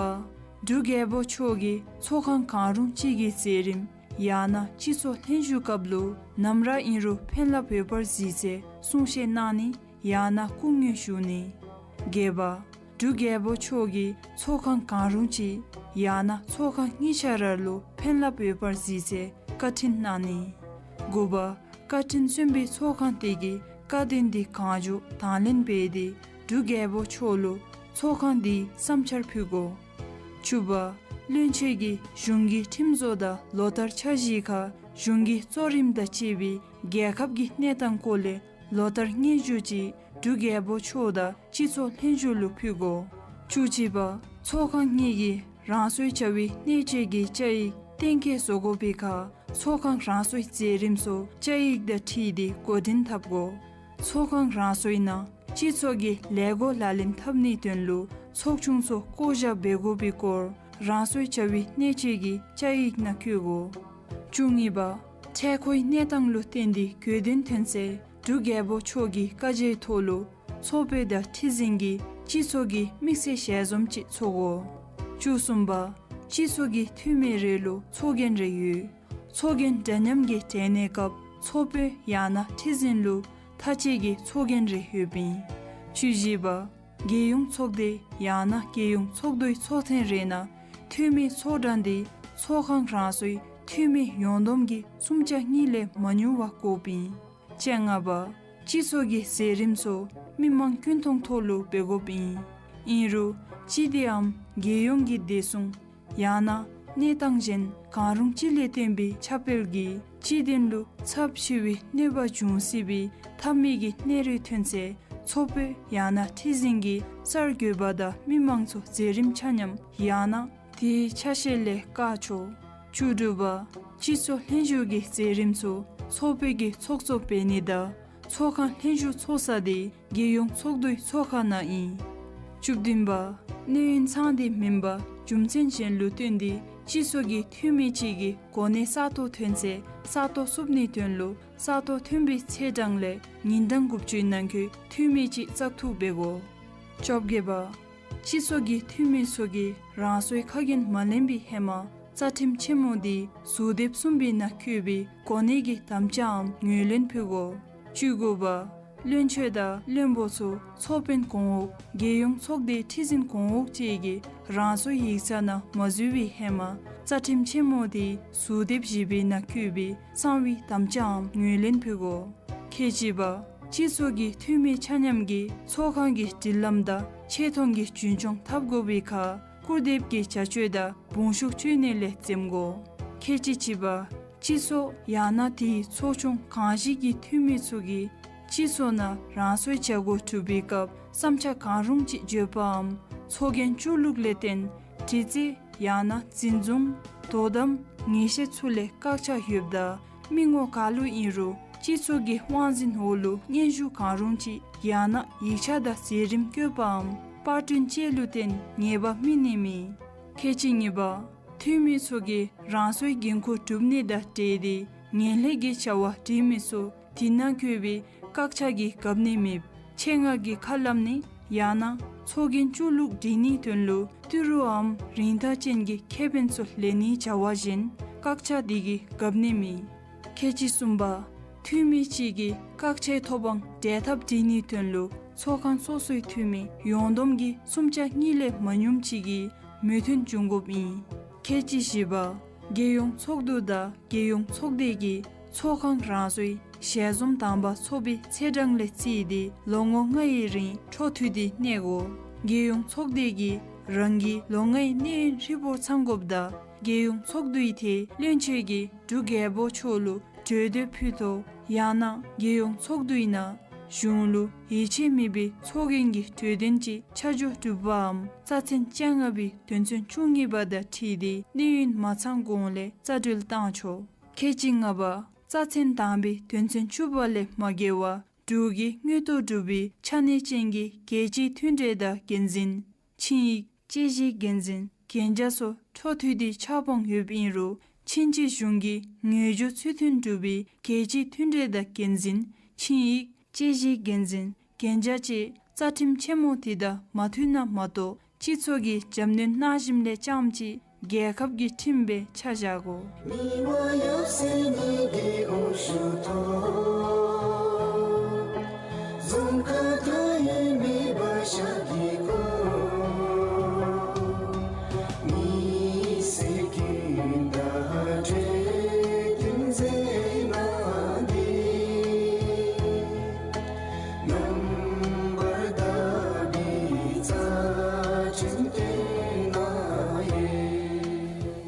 འབྲུག་རྒྱལ་པོ་མཆོག་གིས་ཚོགས་ཁང་གང་རུང་གཅིག་གི་མཛད་རིམ་ཡང་ན་སྤྱི་ཚོགས་ལྷན་བཞུགས་སྐབས་ལུ་ནམ་ར་ཨིན་རུང་ཕན་རླབས་ཡོད་པར་གཟིགས་ཚེ་གསུང་བཤད་གནང་ནི་ཡང་ན་སྐུ་ངོ་ཞུ་ནི། བརྒྱད་པ། འབྲུག་རྒྱལ་པོ་མཆོག་གིས་ཚོགས་ཁང་གང་རུང་གཅིག་ཡང་ན་ཚོགས་ཁང་གཉིས་ཆ་ར་ལུ་ཕན་རླབས་ཡོད་པར་གཟིགས་ཚེ་བཀའ་དྲིན་གནང་ནི། དགུ་པ། བཀའ་དྲིན་སོན་པའི་ཚོགས་ཁང་དེ་གིས་བཀའ་དྲིན་དེ་གང་མགྱོགས་དང་ལེན་འབད་དེ་འབྲུག་རྒྱལ་པོ་མཆོག་ལུ་ཚོགས་ཁང་དེའི་བསམ་འཆར་ཕུལ་དགོ། བཅུ་པ། བློན་ཆེན་གྱིས་གཞུང་གི་ཁྲིམས་བཟོ་དང་ལོ་ལྟར་འཆར་གཞིའི་ཁར་གཞུང་གི་གཙོ་རིམ་དང་བཅས་པའི་རྒྱལ་ཁབ་ཀྱི་གནས་སྟངས་སྐོར་ལས་ལོ་ལྟར་སྙན་ཞུ་ཅིག་འབྲུག་རྒྱལ་པོ་མཆོག་དང་སྤྱི་ཚོགས་ལྷན་བཞུགས་ལུ་ཕུལ་དགོ། བཅུ་གཅིག་པ། ཚོགས་ཁང་གཉིས་ཀྱིས་རང་སོའི་བྱ་བའི་གནད་སྤྱོད་ཀྱི་བཅའ་ཡིག་གཏན་འཁེལ་བཟོ་དགོ་པའི་ཁར་ཚོགས་ཁང་རང་སོའི་མཛད་རིམ་ཚུ་བཅའ་ཡིག་དང་འཁྲིལ་ཏེ་འགོ་འདྲེན་འཐབ་དགོ། ཚོགས་ཁང་རང་སོའི་ནང་སྤྱི་ཚོགས་ཀྱི་ལས་སྒོ་ལག་ལེན་འཐབ་ནིའི་དོན་ལུ་ཚོགས་ཆུང་ཚུ་བསྐོ་བཞག་འབད་དགོ་པའི་སྐོར་རང་སོའི་བྱ་བའི་གནད་སྤྱོད་ཀྱི་བཅའ་ཡིག་ནང་བཀོད་དགོ། བཅུ་གཉིས་པ། འཕྲལ་མཁོའི་གནས་སྟངས་ལུ་བརྟེན་ཏེ་དགོས་དོན་ཐོན་ཚེ་འབྲུག་རྒྱལ་པོ་མཆོག་གི་བཀའ་རྒྱའི་ཐོག་ལུ་ཚོགས་དཔོན་དང་ཁྲི་འཛིན་གྱིས་སྤྱི་ཚོགས་ཀྱི་དམིགས་བསལ་ཞལ་འཛོམས་ཅིག་ཚོགས་དགོ། བཅུ་གསུམ་པ། སྤྱི་ཚོགས་ཀྱི་འཐུས་མི་རེ་ལུ་ཚོགས་རྒྱན་རེ་ཡོད། ཚོགས་རྒྱན་འདྲ་མཉམ་གྱི་གྲལ་གནས་སྐབས་ཚོགས་དཔོན་ཡང་ན་ཁྲི་འཛིན་ལུ་མཐའ་དཔྱད་ཀྱི་ཚོགས་རྒྱན་རེ་ཡོདཔ་ཨིན། བཅུ་བཞི་པ། རྒྱལ་ཡོངས་ཚོགས་སྡེ་ཡང་ན་རྒྱལ་ཡོངས་ཚོགས་འདུའི་ཚོགས་ཐེངས་རེ་ནང་འཐུས་མི་ཚོགས་གྲངས་དེ་ཚོགས་ཁང་རང་སོའི་འཐུས་མི་ཡོངས་བསྡོམས་ཀྱི་སུམ་ཆ་གཉིས་ལས་མ་ཉུང་བ་དགོཔ་ཨིན། བཅོ་ལྔ་པ། སྤྱི་ཚོགས་ཀྱི་མཛད་རིམ་ཚུ་མི་མང་ཀུན་མཐོང་ཐོག་ལུ་འབད་དགོཔ་ཨིན། ཨིན་རུང་སྤྱི་བདེའམ་རྒྱལ་ཡོངས་ཀྱི་བདེ་སྲུང་ཡང་ན་གནས་སྟངས་གཞན་གང་རུང་ཅིག་ལས་བརྟེན་པའི་ཁྱབ་སྤེལ་གྱིས་སྤྱི་དོན་ལུ་ཚབས་ཆེ་བའི་གནོད་པ་འབྱུང་སྲིད་པའི་ཐབས་མེད་ཀྱི་གནས་རིགས་ཐོན་ཚེ་ཚོགས་དཔོན་ཡང་ན་ཁྲི་འཛིན་གྱིས་གསར་འགོད་པ་དང་མི་མང་ཚུ་མཛད་རིམ་ཆ་མཉམ་ཡང་ན་དེའི་ཆ་ཤས་ལས་བཀག་ཆོག། བཅུ་དྲུག་པ། སྤྱི་ཚོགས་ལྷན་བཞུགས་ཀྱི་མཛད་རིམ་ཚུ་ཚོགས་དཔོན་གྱིས་ཚོགས་གཙོ་འབད་ནི་དང་ཚོགས་ཁང་ལྷན་བཞུགས་ཚོགས་ས་དེ་རྒྱལ་ཡོངས་ཚོགས་འདུའི་ཚོགས་ཁང་ནང་ཨིན། བཅུ་བདུན་པ། གནས་ཡུན་ཚང་སྟེ་མེན་པར་རྒྱུ་མཚན་གཞན་ལུ་བརྟེན་ཏེ་སྤྱི་ཚོགས་ཀྱི་འཐུས་མི་གཅིག་གི་གོ་གནས་ས་སྟོང་ཐོན་ཚེ་ས་སྟོང་བསུབ་ནིའི་དོན་ལུ་ས་སྟོང་ཐོན་པའི་ཚེས་གྲངས་ལས་ཉིན་གྲངས་དགུ་བཅུའི་ནང་འཁོད་འཐུས་མི་གཅིག་བཙག་འཐུ་འབད་དགོ། བཅོ་བརྒྱད་པ། སྤྱི་ཚོགས་ཀྱི་འཐུས་མི་ཚུ་གིས་རང་སོའི་ཁ་རྒྱན་མ་ལེན་པའི་ཧེ་མ་རྩ་ཁྲིམས་ཆེན་མོ་དེའི་ཟུར་དེབ་གསུམ་པའི་ནང་འཁོད་པའི་གོ་གནས་ཀྱི་དམ་བཅའམ་ངོས་ལེན་ཕུལ་དགོ། བཅུ་དགུ་པ། བློན་ཆེན་དང་བློན་པོ་ཚུ་ཚོགས་དཔོན་གོང་འོག་རྒྱལ་ཡོངས་ཚོགས་སྡེའི་ཁྲི་འཛིན་གོང་འོག་བཅས་ཀྱིས་རང་སོའི་ཡིག་ཚང་ནང་མ་འཛུལ་བའི་ཧེ་མ་རྩ་ཁྲིམས་ཆེན་མོ་དེའི་ཟུར་དེབ་བཞི་པའི་ནང་འཁོད་པའི་གསང་བའི་དམ་བཅའམ་ངོས་ལེན་ཕུལ་དགོ། ཁལ་གཅིག་པ། སྤྱི་ཚོགས་ཀྱི་འཐུས་མི་ཆ་མཉམ་གྱིས་ཚོགས་ཁང་གི་སྒྲིག་ལམ་དང་ཆེ་མཐོང་གི་རྒྱུན་སྐྱོང་འཐབ་དགོ་པའི་ཁར་སྐུར་འདེབས་ཀྱི་བྱ་སྤྱོད་དང་དཔུང་ཤུགས་སྤྱོད་ནི་ལས་འཛེམ་དགོ། ཁལ་གཅིག་གཅིག་པ། སྤྱི་ཚོགས་ཡང་ན་དེའི་ཚོགས་ཆུང་གང་ཞིག་གི་འཐུས་མི་ཚུ་གིས་སྤྱི་ཚོགས་ནང་རང་སོའི་བྱ་སྒོ་སྒྲུབ་པའི་སྐབས་བསམ་འཆར་གང་རུང་ཅིག་བརྗོད་པའམ་ཚོགས་རྒྱན་བཅུག་ལུགས་ལས་བརྟེན་དྲི་རྩད་ཡང་ན་འཛིན་བཟུང་དོ་དམ་ངེས་ཤེས་ཚུ་ལས་བཀག་ཆ་ཡོདཔ་ད་མི་ངོམ་ག་ལུ་ཨིན་རུང་སྤྱི་ཚོགས་ཀྱི་དབང་འཛིན་འོག་ལུ་སྙན་ཞུ་གང་རུང་ཅིག་ཡང་ན་ཡིག་ཆ་དང་མཛད་རིམ་བཀོད་པའམ་པར་སྐྲུན་བཅས་ལུ་བརྟེན་ཉེས་པ་སྨིན་ནི་མེད། ཁལ་གཅིག་གཉིས་པ། འཐུས་མི་ཚུ་གིས་རང་སོའི་འགན་ཁུར་སྒྲུབ་ནི་དང་འབྲེལ་ཏེ་ངན་ལྷད་ཀྱི་བྱ་བ་སྒྲིག་མི་ཚུ་དེ་ནང་འཁོད་པའི་བཀག་ཆ་གིས་འགབ་ནི་མེདཔ། ཆེད་མངགས་ཀྱིས་ཁ་སླབ་ནི་ཡང་ན་ཚོགས་རྒྱན་བཅུག་ལུགས་སྒྲིག་ནིའི་དོན་ལུ་ཏི་རུ་འམ་རིན་ཐང་ཅན་གྱི་ཁེ་ཕན་ཚུ་ལེན་ནིའི་བྱ་བ་གཞན་བཀག་ཆ་དེ་གིས་འགབ་ནི་མེད། ཁལ་གཅིག་གསུམ་པ། འཐུས་མི་གཅིག་གིས་བཀག་ཆའི་ཐོབ་དབང་འབྲལ་ཐབས་སྒྲིག་ནིའི་དོན་ལུ་ཚོགས་ཁང་སོ་སོའི་འཐུས་མི་ཡོངས་བསྡོམས་ཀྱི་སུམ་ཆ་གཉིས་ལས་མ་ཉུངམ་ཅིག་གིས་ མོས་མཐུན་འབྱུང་དགོཔ་ཨིན། ཁལ་གཅིག་བཞི་པ། རྒྱལ་ཡོངས་ཚོགས་འདུ་དང་རྒྱལ་ཡོངས་ཚོགས་སྡེ་གིས་ཚོགས་ཁང་རང་སོའི་ཞལ་འཛོམས་དང་པ་ཚོགས་པའི་ཚེས་གྲངས་ལས་བརྩིས་ཏེ་ལོ་ངོ་ལྔའི་རིང་འཕྲོ་མཐུད་དེ་གནས་དགོ། རྒྱལ་ཡོངས་ཚོགས་སྡེ་གིས་རང་གི་ལོ་ལྔའི་གནས་ཡུན་ཧྲིལ་པོར་ཚང་དགོཔ་དང་རྒྱལ་ཡོངས་ཚོགས་འདུའི་ཐད་བློན་ཆེན་གྱིས་འབྲུག་རྒྱལ་པོ་མཆོག་ལུ་གྲོས་འདེབས་ཕུལ་ཐོག་ཡང་ན་རྒྱལ་ཡོངས་ཚོགས་འདུའི་ནང་གཞུང་ལུ་ཡིད་ཆེས་མེད་པའི་ཚོགས་རྒྱན་གྱི་གྲོས་དོན་ཅིག་ཆ་འཇོག་གྲུབ་པའམ་རྩ་ཚན་བཅོ་ལྔ་པའི་དོན་ཚན་བཅུ་གཉིས་པ་དང་འཁྲིལ་ཏེ་གནས་ཡུན་མ་ཚང་གོང་ལས་རྩ་འགྲོལ་བཏང་ཆོག། ཁལ་གཅིག་ལྔ་པ། རྩ་ཚན་དང་པའི་དོན་ཚན་བཅུ་པ་ལས་མ་འགལ་བར་འབྲུག་གི་དངུལ་ཐོག་གྲུབ་པའི་ཆ་གནས་ཅན་གྱི་རྒྱལ་སྤྱིའི་མཐུན་འབྲེལ་དང་འགན་འཛིན། ཆིངས་ཡིག་དཔྱད་གཞིའི་འགན་འཛིན་གན་རྒྱ་སོགས་འཕྲོ་མཐུད་དེ་ཆགས་སྤོང་ཡོདཔ་ཨིན་རུང་ཆིན་སྤྱི་གཞུང་གི་ངོས་སྦྱོར་ཚུལ་མཐུན་གྲུབ་པའི་རྒྱལ་སྤྱིའི་མཐུན་འབྲེལ་དང་འགན་འཛིན་ཆིངས་ཡིག་དཔྱད་གཞིའི་འགན་འཛིན་གན་རྒྱ་བཅས་རྩ་ཁྲིམས་ཆེན་མོ་དེ་དང་མ་མཐུན་ན་མ་གཏོགས་སྤྱི་ཚོགས་ཀྱི་རྒྱབ་སྣོན་གནང་ཞིནམ་ལས་རྐྱངམ་གཅིག་རྒྱལ་ཁབ་ཀྱི་ཁྲིམས་སྦེ་ཆ་བཞག་དགོ།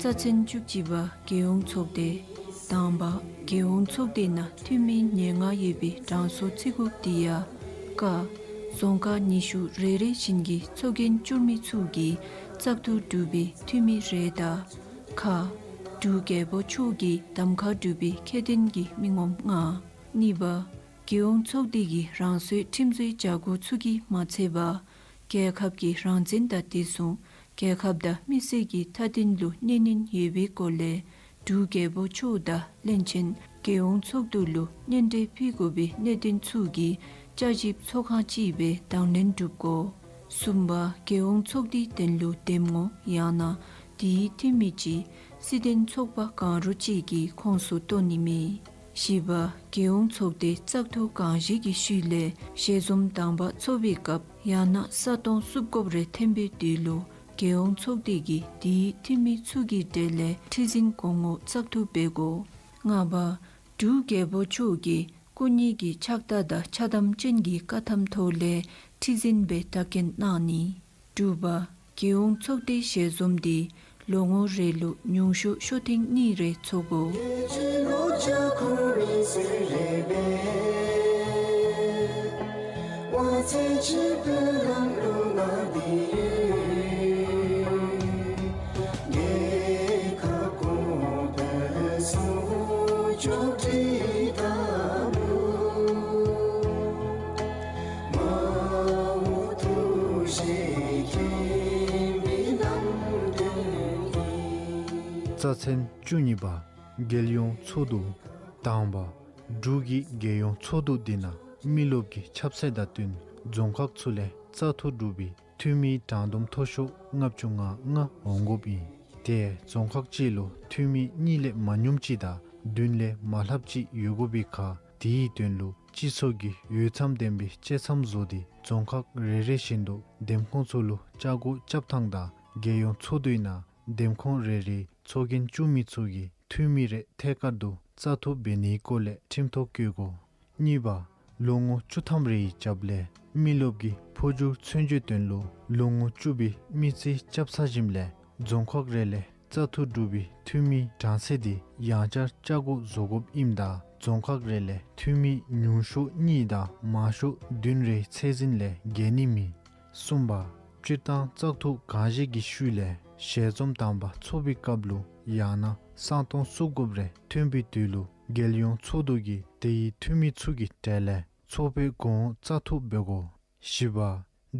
རྩ་ཚན་བཅུ་གཅིག་པ། རྒྱལ་ཡོངས་ཚོགས་སྡེ། དང་པ། རྒྱལ་ཡོངས་ཚོགས་སྡེ་ནང་འཐུས་མི་ཉེར་ལྔ་ཡོད་པའི་གྲངས་སོ་ཚུད་དགོཔ་དེ་ཡང་། ཀ། རྫོང་ཁག་ཉི་ཤུ་རེ་རེ་བཞིན་གྱི་ཚོགས་རྒྱན་བསྐྱུར་མི་ཚུ་གིས་བཙག་འཐུ་གྲུབ་པའི་འཐུས་མི་རེ་དང་། ཁ། འབྲུག་རྒྱལ་པོ་མཆོག་གིས་གདམ་ཁ་གྲུབ་པའི་ཁྱད་ལྡན་གྱི་མི་ངོམ་ལྔ། གཉིས་པ། རྒྱལ་ཡོངས་ཚོགས་སྡེ་གིས་རང་སོའི་ཁྲིམས་བཟོའི་བྱ་སྒོ་ཚུ་གིས་མ་ཚད་པར་རྒྱལ་ཁབ་ཀྱི་རང་བཙན་དང་བདེ་སྲུང་རྒྱལ་ཁབ་དང་མི་སེར་གྱི་མཐའ་དོན་ལུ་གནོད་ཉེན་ཡོད་པའི་སྐོར་ལས་འབྲུག་རྒྱལ་པོ་མཆོག་དང་བློན་ཆེན་རྒྱལ་ཡོངས་ཚོགས་འདུ་ལུ་སྙན་འགྲེལ་ཕུལ་དགོ་པའི་གནད་དོན་ཚུ་གི་བསྐྱར་ཞིབ་ཚོགས་ཁང་ཅིག་སྦེ་དང་ལེན་གྲུབ་དགོ། གསུམ་པ། རྒྱལ་ཡོངས་ཚོགས་སྡེའི་དོན་ལུ་འདེམས་ངོ་ཡང་ན་དེའི་འཐུས་མི་ཅིག་སྲིད་དོན་ཚོགས་པ་གང་རུང་ཅིག་གི་ཁོངས་སུ་གཏོགས་ནི་མེད། བཞི་པ། རྒྱལ་ཡོངས་ཚོགས་སྡེ་བཙག་འཐུ་གང་བཞེས་ཀྱི་ཤུལ་ལས་ཞལ་འཛོམས་དང་པ་ཚོགས་པའི་སྐབས་ཡང་ན་ས་སྟོང་བསུབ་དགོཔ་རེ་ཐོན་པའི་དུས་ལུ་རྒྱལ་ཡོངས་ཚོགས་སྡེ་གིས་དེའི་འཐུས་མི་ཚུ་གི་གྲས་ལས་ཁྲི་འཛིན་གོང་འོག་བཙག་འཐུ་འབད་དགོ། ལྔ་པ། འབྲུག་རྒྱལ་པོ་མཆོག་གི་སྐུ་ཉིད་ཀྱི་ཕྱག་རྟགས་དང་ཕྱག་དམ་ཅན་གྱི་བཀའ་ཐམ་ཐོག་ལས་ཁྲི་འཛིན་སྦེ་བདག་རྐྱེན་གནང་ནི། དྲུག་པ། རྒྱལ་ཡོངས་ཚོགས་སྡེའི་ཞལ་འཛོམས་འདི་ལོ་ངོ་རེ་ལུ་ཉུང་ཤོས་ཤོ་ཐེངས་གཉིས་རེ་ཚོགས་དགོ། རྩ་ཚན་བཅུ་གཉིས་པ། རྒྱལ་ཡོངས་ཚོགས་འདུ། དང་པ། འབྲུག་གི་རྒྱལ་ཡོངས་ཚོགས་འདུ་འདི་ནང་མི་རློབས་ཀྱི་ཁྱབ་ཚད་དང་བསྟུན་རྫོང་ཁག་ཚུ་ལས་བཙག་འཐུ་གྲུབ་པའི་འཐུས་མི་གྲངས་བསྡོམས་མཐོ་ཤོས་ལྔ་བཅུ་ང་ལྔ་འོང་དགོཔ་ཨིན། དེ་རྫོང་ཁག་གཅིག་ལུ་འཐུས་མི་གཉིས་ལས་མ་ཉུངམ་ཅིག་དང་བདུན་ལས་མ་ལྷགཔ་ཅིག་ཡོད་དགོ་པའི་ཁར་དེའི་དོན་ལུ་སྤྱི་ཚོགས་ཀྱི་འོས་འཚམ་ལྡན་པའི་བཅད་མཚམས་བཟོ་སྟེ་རྫོང་ཁག་རེ་རེ་བཞིན་དུ་འདེམས་ཁོངས་ཚུ་ལུ་བཅའ་སྒོ་རྐྱབ་ཐངས་དང་རྒྱལ་ཡོངས་ཚོགས་འདུའི་ནང་འདེམས་ཁོངས་རེ་རེའི་ཚོགས་རྒྱན་བསྐྱུར་མི་ཚུ་གི་འཐུས་མི་རེ་ཐད་ཀར་དུ་བཙག་འཐུ་འབད་ནིའི་སྐོར་ལས་ཁྲིམས་ཐོག་བཀོད་དགོ། གཉིས་པ། ལོ་ངོ་བཅུ་ཐམ་རེའི་རྒྱབ་ལས་མི་རློབས་ཀྱི་འཕོ་འགྱུར་ཚུན་ཆད་དོན་ལུ་ལོ་ངོ་བཅུ་པའི་མི་རྩིས་རྐྱབ་ཚར་ཞིནམ་ལས་རྫོང་ཁག་རེ་ལས་བཙག་འཐུ་གྲུབ་པའི་འཐུས་མི་གྲངས་ཚད་འདི་ཡང་བསྐྱར་བཅའ་སྒོ་བཟོ་དགོཔ་ཨིནམ་ད་རྫོང་ཁག་རེ་ལས་འཐུས་མི་ཉུང་ཤོས་གཉིས་དང་མང་ཤོས་བདུན་རེའི་ཚད་འཛིན་ལས་བརྒལ་ནི་མེད། གསུམ་པ། སྤྱིར་བཏང་བཙག་འཐུ་གང་བཞེས་ཀྱི་ཤུལ་ལས་ཞལ་འཛོམས་དང་པ་ཚོགས་པའི་སྐབས་ལུ་ཡང་ན་ས་སྟོང་བསུབ་དགོཔ་རེ་ཐོན་པའི་དུས་ལུ་རྒྱལ་ཡོངས་ཚོགས་འདུ་གིས་དེའི་འཐུས་མི་ཚུ་གི་གྲས་ལས་ཚོགས་པའི་གོང་འོག་བཙག་འཐུ་འབད་དགོ། བཞི་པ།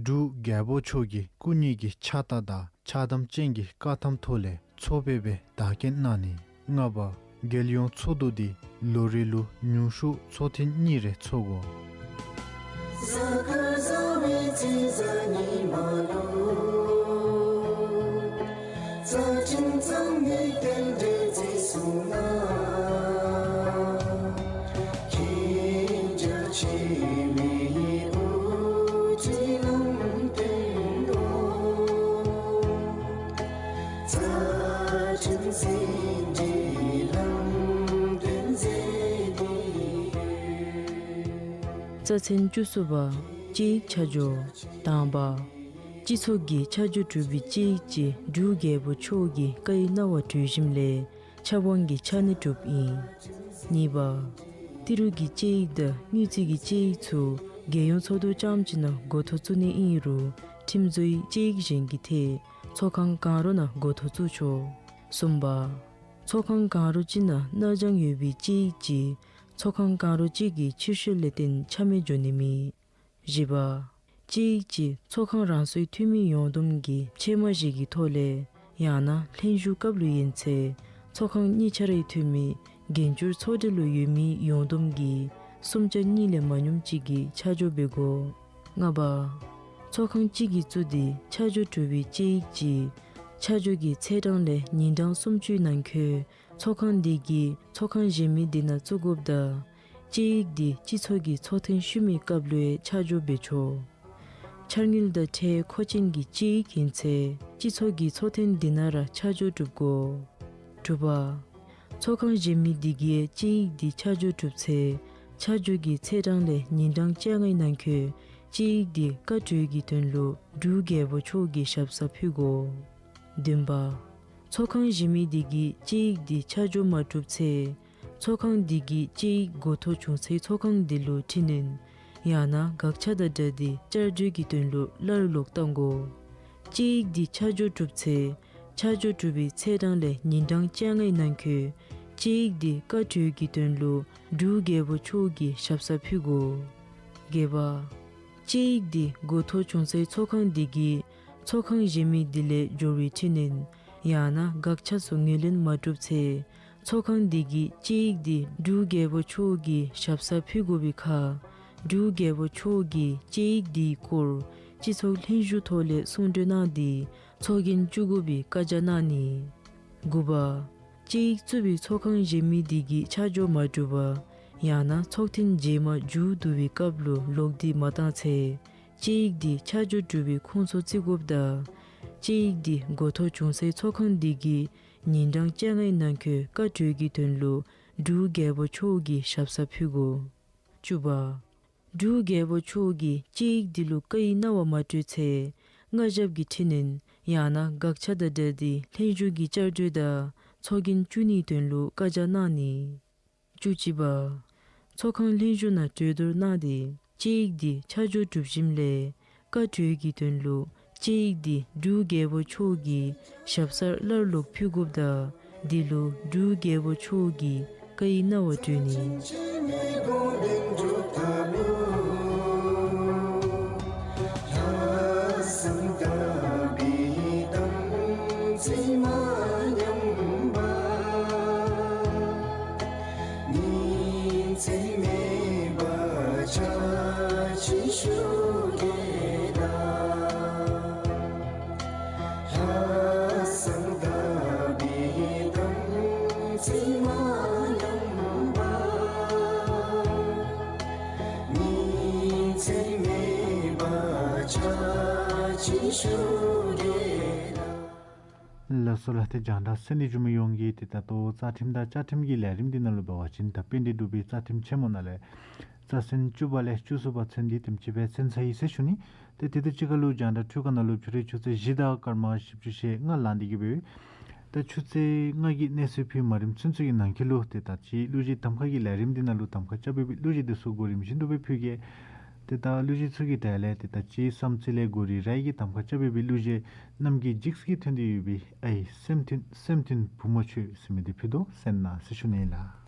འབྲུག་རྒྱལ་པོ་མཆོག་གི་སྐུ་ཉིད་ཀྱི་ཕྱག་རྟགས་དང་ཕྱག་དམ་ཅན་གྱི་བཀའ་ཐམ་ཐོག་ལས་ཚོགས་པའི་སྦེ་བདག་རྐྱེན་གནང་ནི། ལྔ་པ། རྒྱལ་ཡོངས་ཚོགས་འདུ་འདི་ལོ་རེ་ལུ་ཉུང་ཤོས་ཚོགས་ཐེངས་གཉིས་རེ་ཚོགས་དགོ། རྩ་ཚན་བཅུ་གསུམ་པ། དཔྱད་ཡིག་ཆ་འཇོག། དང་པ། སྤྱི་ཚོགས་ཀྱི་ཆ་འཇོག་གྲུབ་པའི་དཔྱད་ཡིག་ཅིག་འབྲུག་རྒྱལ་པོ་མཆོག་གི་བཀའ་ཡི་གནང་བ་གྲོལ་ཞིནམ་ལས་ཁྱབ་དབང་གི་ཆ་ནས་གྲུབ་ཨིན། གཉིས་པ། ཏི་རུ་གི་དཔྱད་ཡིག་དང་དངུལ་རྩིས་ཀྱི་དཔྱད་ཡིག་ཚུ་རྒྱལ་ཡོངས་ཚོགས་འདུ་རྐྱངམ་གཅིག་ནང་འགོ་ཐོག་བཙུགས་ནི་ཨིན་རུང་ཁྲིམས་བཟོའི་དཔྱད་ཡིག་གཞན་གྱི་ཐད་ཚོགས་ཁང་གང་རུང་ནང་འགོ་ཐོག་བཙུགས་ཆོག། གསུམ་པ། ཚོགས་ཁང་གང་རུང་གཅིག་ནང་གནས་སྦྱང་ཡོད་པའི་དཔྱད་ཡིག་ཅིག་ཚོགས་ཁང་གང་རུང་གཅིག་གི་ཆེ་ཤོས་ལས་བརྟེན་ཆ་མེད་འགྱོ་ནི་མེད། བཞི་པ། དཔྱད་ཡིག་ཅིག་ཚོགས་ཁང་རང་སོའི་འཐུས་མི་ཡོངས་བསྡོམས་ཀྱི་ཕྱེ་མ་བཞི་གི་ཐོག་ལས་ཡང་ན་ལྷན་བཞུགས་སྐབས་ལུ་ཡིན་ཚེ་ཚོགས་ཁང་གཉིས་ཆ་རའི་འཐུས་མི་འགན་འཁྱེར་ཚོགས་སྡེ་ལུ་ཡོད་མི་ཡོངས་བསྡོམས་ཀྱི་སུམ་ཆ་གཉིས་ལས་མ་ཉུངམ་ཅིག་གིས་ཆ་འཇོག་འབད་དགོ། ལྔ་པ། ཚོགས་ཁང་གཅིག་གིས་བཙུགས་ཏེ་ཆ་འཇོག་གྲུབ་པའི་དཔྱད་ཡིག་ཅིག་ཆ་འཇོག་གི་ཚེས་གྲངས་ལས་ཉིན་གྲངས་སུམ་ཅུའི་ནང་འཁོད་ཚོགས་ཁང་འདི་གིས་ཚོགས་ཁང་གཞན་མི་འདི་ནང་བཙུགས་དགོཔ་ད་དཔྱད་ཡིག་འདི་སྤྱི་ཚོགས་ཀྱི་ཚོགས་ཐེངས་ཤུལ་མའི་སྐབས་ལུ་ཡང་ཆ་འཇོག་འབད་ཆོག། འཆར་དངུལ་དང་ཁྲལ་མཁོ་ཆེན་གྱི་དཔྱད་ཡིག་ཡིན་ཚེ་སྤྱི་ཚོགས་ཀྱི་ཚོགས་ཐེངས་འདི་ནང་ར་ཆ་འཇོག་གྲུབ་དགོ། དྲུག་པ། ཚོགས་ཁང་གཞན་མི་འདི་གིས་དཔྱད་ཡིག་འདི་ཆ་འཇོག་གྲུབ་ཚེ་ཆ་འཇོག་གི་ཚེས་གྲངས་ལས་ཉིན་གྲངས་བཅོ་ལྔའི་ནང་འཁོད་དཔྱད་ཡིག་འདི་བཀའ་གྲོས་ཀྱི་དོན་ལུ་འབྲུག་རྒྱལ་པོ་མཆོག་གི་ཞབས་སར་ཕུལ་དགོ། བདུན་པ། ཚོགས་ཁང་གཞན་མི་འདི་གིས་དཔྱད་ཡིག་འདི་ཆ་འཇོག་མ་གྲུབ་ཚེ་ཚོགས་ཁང་འདི་གིས་དཔྱད་ཡིག་འགོ་ཐོག་བྱུང་སའི་ཚོགས་ཁང་འདི་ལུ་འཕྲི་སྣོན་ཡང་ན་དགག་བྱ་དང་སྦྲགས་ཏེ་བསྐྱར་ཟློས་ཀྱི་དོན་ལུ་སླར་ལོག་བཏང་དགོ། དཔྱད་ཡིག་འདི་ཆ་འཇོག་གྲུབ་ཚེ་ཆ་འཇོག་གྲུབ་པའི་ཚེས་གྲངས་ལས་ཉིན་གྲངས་བཅོ་ལྔའི་ནང་འཁོད་དཔྱད་ཡིག་འདི་བཀའ་གྲོས་ཀྱི་དོན་ལུ་འབྲུག་རྒྱལ་པོ་མཆོག་གི་ཞབས་སར་ཕུལ་དགོ། བརྒྱད་པ། དཔྱད་ཡིག་འདི་འགོ་ཐོག་བྱུང་སའི་ཚོགས་ཁང་འདི་གིས་ཚོགས་ཁང་གཞན་མི་འདི་ལས་འབྱོར་བའི་འཕྲི་སྣོན་ཡང་ན་དགག་བྱ་ཚུ་ངོས་ལེན་མ་གྲུབ་ཚེ་ཚོགས་ཁང་འདི་གིས་དཔྱད་ཡིག་འདི་འབྲུག་རྒྱལ་པོ་མཆོག་གི་ཞབས་སར་ཕུལ་དགོ་པའི་ཁར་འབྲུག་རྒྱལ་པོ་མཆོག་གིས་དཔྱད་ཡིག་འདིའི་སྐོར་སྤྱི་ཚོགས་ལྷན་བཞུགས་ཐོག་ལས་གསུང་གྲོས་གནང་སྟེ་ཚོགས་རྒྱན་བཙུགས་དགོ་པའི་བཀའ་རྒྱ་གནང་ནི། དགུ་པ། དཔྱད་ཡིག་བཙུགས་པའི་ཚོགས་ཁང་གཞན་མི་འདི་གིས་ཆ་འཇོག་མ་གྲུབ་པར་ཡང་ན་ཚོགས་ཐེངས་རྗེས་མ་མཇུག་བསྡུ་བའི་སྐབས་ལུ་ལོག་སྟེ་མ་བཏང་ཚེ་དཔྱད་ཡིག་འདི་ཆ་འཇོག་གྲུབ་པའི་ཁུངས་སུ་བརྩི་དགོཔ་ད་དཔྱད་ཡིག་འདི་འགོ་ཐོག་བྱུང་སའི་ཚོགས་ཁང་འདི་གིས་ཉིན་གྲངས་བཅོ་ལྔའི་ནང་འཁོད་བཀའ་གྲོས་ཀྱི་དོན་ལུ་འབྲུག་རྒྱལ་པོ་མཆོག་གི་ཞབས་སར་ཕུལ་དགོ། བཅུ་པ། འབྲུག་རྒྱལ་པོ་མཆོག་གིས་དཔྱད་ཡིག་འདི་ལུ་བཀའ་ཡི་གནང་བ་མ་སྤྲོད་ཚེ་མངའ་ཞབས་ཀྱི་འཕྲི་སྣོན་ཡང་ན་དགག་བྱ་དང་སྦྲགས་ཏེ་ལྷན་བཞུགས་ཀྱི་བསྐྱར་ཟློས་དང་ཚོགས་རྒྱན་བཙུགས་ནིའི་དོན་ལུ་བཀའ་རྒྱ་གནང་ནི། བཅུ་གཅིག་པ། ཚོགས་ཁང་ལྷན་བཞུགས་ནང་གྲོས་བསྡུར་གནང་སྟེ་དཔྱད་ཡིག་འདི་ཆ་འཇོག་གྲུབ་ཞིནམ་ལས་བཀའ་གྲོས་ཀྱི་དོན་ལུ་དཔྱད་ཡིག་འདི་འབྲུག་རྒྱལ་པོ་མཆོག་གི་ཞབས་སར་སླར་ལོག་ཕུལ་དགོཔ་ད་འདི་ལུ་འབྲུག་རྒྱལ་པོ་མཆོག་གི་བཀའ་ཡི་གནང་བ་སྤྲོད་ནི། ལགས་སོ་ལགས། ཏེ་རྒྱང་བསྒྲགས་གསན་ཏེ་བཞུགས་མི་ཡོངས་ཀྱིས་ཏེ་ད་ལྟོ་རྩ་ཁྲིམས་དང་བཅའ་ཁྲིམས་ཀྱི་ལས་རིམ་འདི་ནང་ལུ་འབད་བ་ཅིན་ད་དཔལ་ལྡན་འབྲུག་པའི་རྩ་ཁྲིམས་ཆེན་མོ་ནང་ལས་རྩ་ཚན་བཅུ་པ་ལས་བཅུ་གསུམ་པ་ཚུན་འདི་དེམ་ཅིག་སྦེ་གསན་ཚར་ཡི་ཟེར་ཞུ་ནི། ཏེ་དེ་དང་གཅིག་ཁར་ལུ་རྒྱང་བསྒྲགས་འཕྲུལ་ཁང་ནང་ལུ་ཕྱི་རུ་ཆུ་ཚོད་བཞི་དང་སྐར་མ་བཞི་བཅུ་ཞེ་ལྔ་ལང་སྟེ་གི་སྦེ་ད་ཆུ་ཚོད་ལྔ་གི་གནས་ཚུལ་ཕུལ་མ་རནམ་ཚུན་ཚོད་ཀྱི་ནང་འཁོད་ལུ་ཏེ་ད་ཅི་གླུ་གཞས་གདམ་ཁ་གི་ལས་རིམ་འདི་ནང་ལུ་གདམ་ཁ་རྐྱབ་པའི་གླུ་གཞས་འདི་ཚུ་གོ་རིམ་བཞིན་དུ་སྦེ་ཕུལ་གེ། ཏེ་ད་གླུ་གཞས་ཚུ་གི་གྲས་ལས་ཏེ་ད་ཅི་བསམ་རྩེ་ལས་གོ་རི་རའི་གིས་གདམ་ཁ་རྐྱབ་པའི་གླུ་གཞས་རྣམ་རྒྱལ་འཇིགས་སུ་ཐོན་ཏེ་ཡོད་པའི་ཨའི་སེམས་མཐུན་སེམས་མཐུན་བུ་མོ་ཁྱོད་ཟེར་མི་འདི་ཕུལ་དོ་གསན་གནང་ཟེར་ཞུ་ནི་ལགས།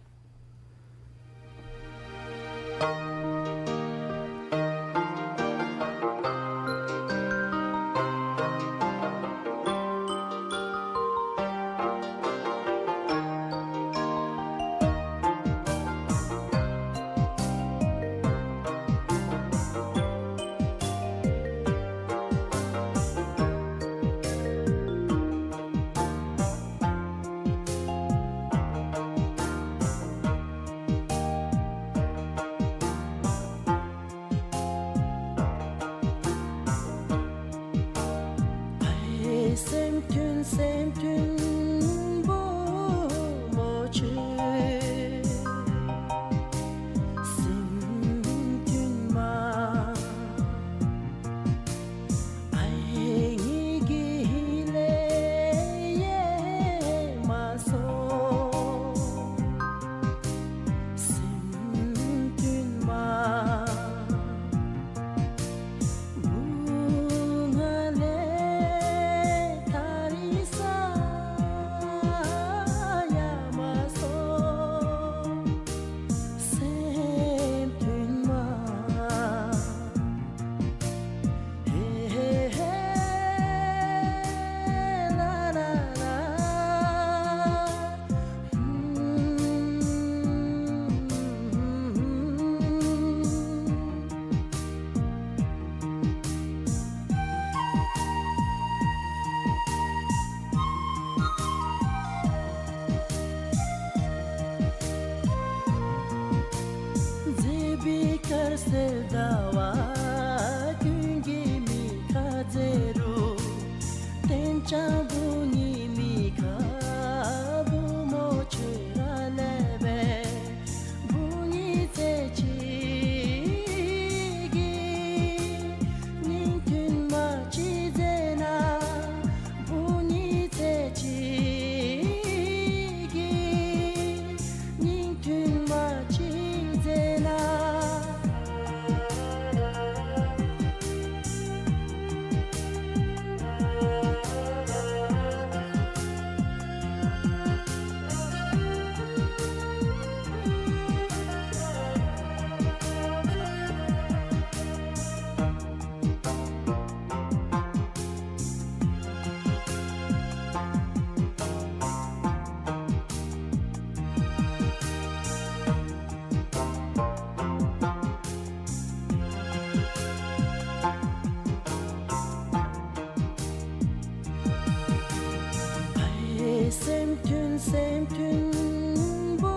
སེམས་མཐུན་བུ་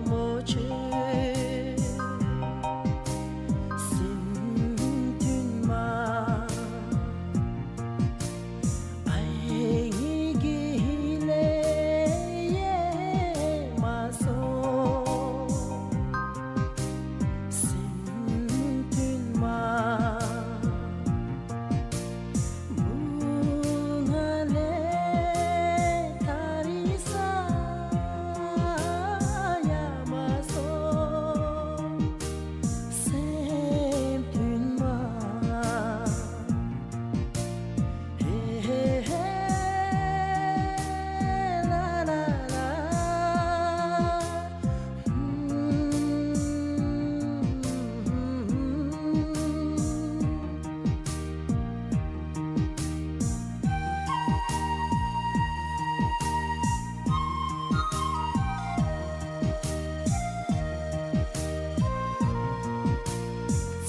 མོ་ཁྱོད། སེམས་མཐུན་མ། ཨའི་ངེའི་གི་ལས་ཡེ་མ་སོང་། སེམས་མཐུན་མ། བུ་ང་ལས་ཐར་ས་ཡང་མ་སོང་། སེམས་མཐུན་མ། ཧེ་ཧེ་ཧེ་ལ་ལ་ལ།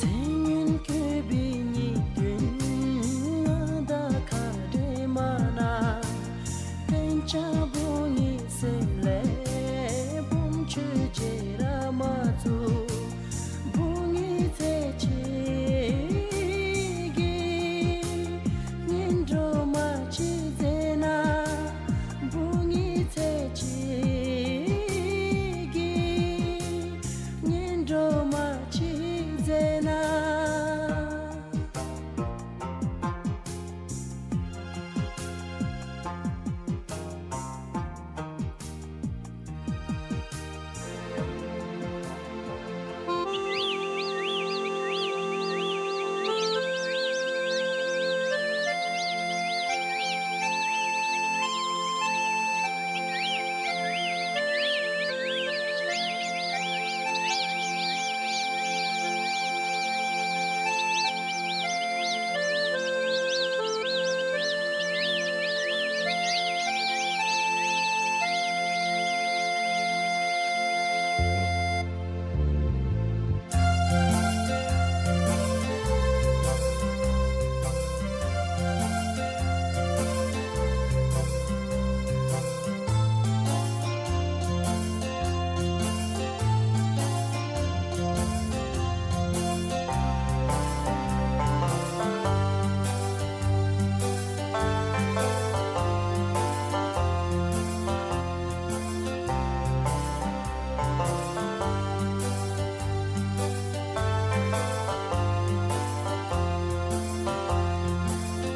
མཚན་སྔོན་འགོ་པའི་གཉིས་སྟོན་ང་དང་ཁ་བྲལ་མ་གནང་། བརྟན་བྱ་བུ་ངའི་སེམས་ལས་བུམོ་ཁྱོད་བརྗེད་ར་མ་བཅུག། བུ་ངའི་ཚེ་གཅིག་གི་གཉེན་གྲོགས་མ་གཅིག་མཛད་གནང་། བུ་ངའི་ཚེ་གཅིག་གི་གཉེན་གྲོགས་མ་གཅིག་མཛད་གནང་།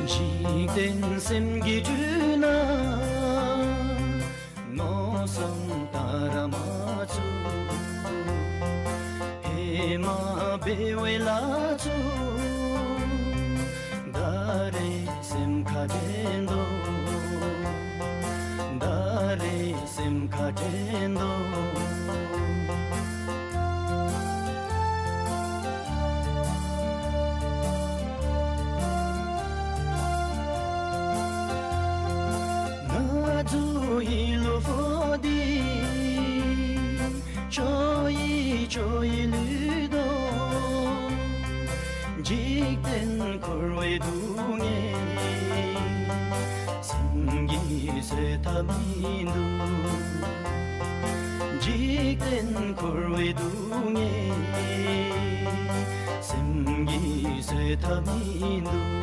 འཇིག་རྟེན་སེམས་ཀྱི་འཁྲུལ་སྣང་མནོ་བསམ་བཏང་ར་མ་ཚུགས། ཧེ་མ་འབད་བའི་ལཱ་ཚུ་ད་རེས་སེམས་ཁར་དྲན་དོ། ད་རེས་སེམས་ཁར་དྲན་དོ། ང་ཚུ་ཡི་ལུ་ཕོག་སྟེ་ཆོས་ཡི་ཆོས་ཡི་ལུས་དོ། འཇིག་རྟེན་འཁོར་བའི་སྡུག་བསྔལ་སེམས་ཀྱིས་བཟོད་ཐབས་མིན་འདུག། འཇིག་རྟེན་འཁོར་བའི་སྡུག་བསྔལ་སེམས་ཀྱིས་བཟོད་ཐབས་མིན་འདུག།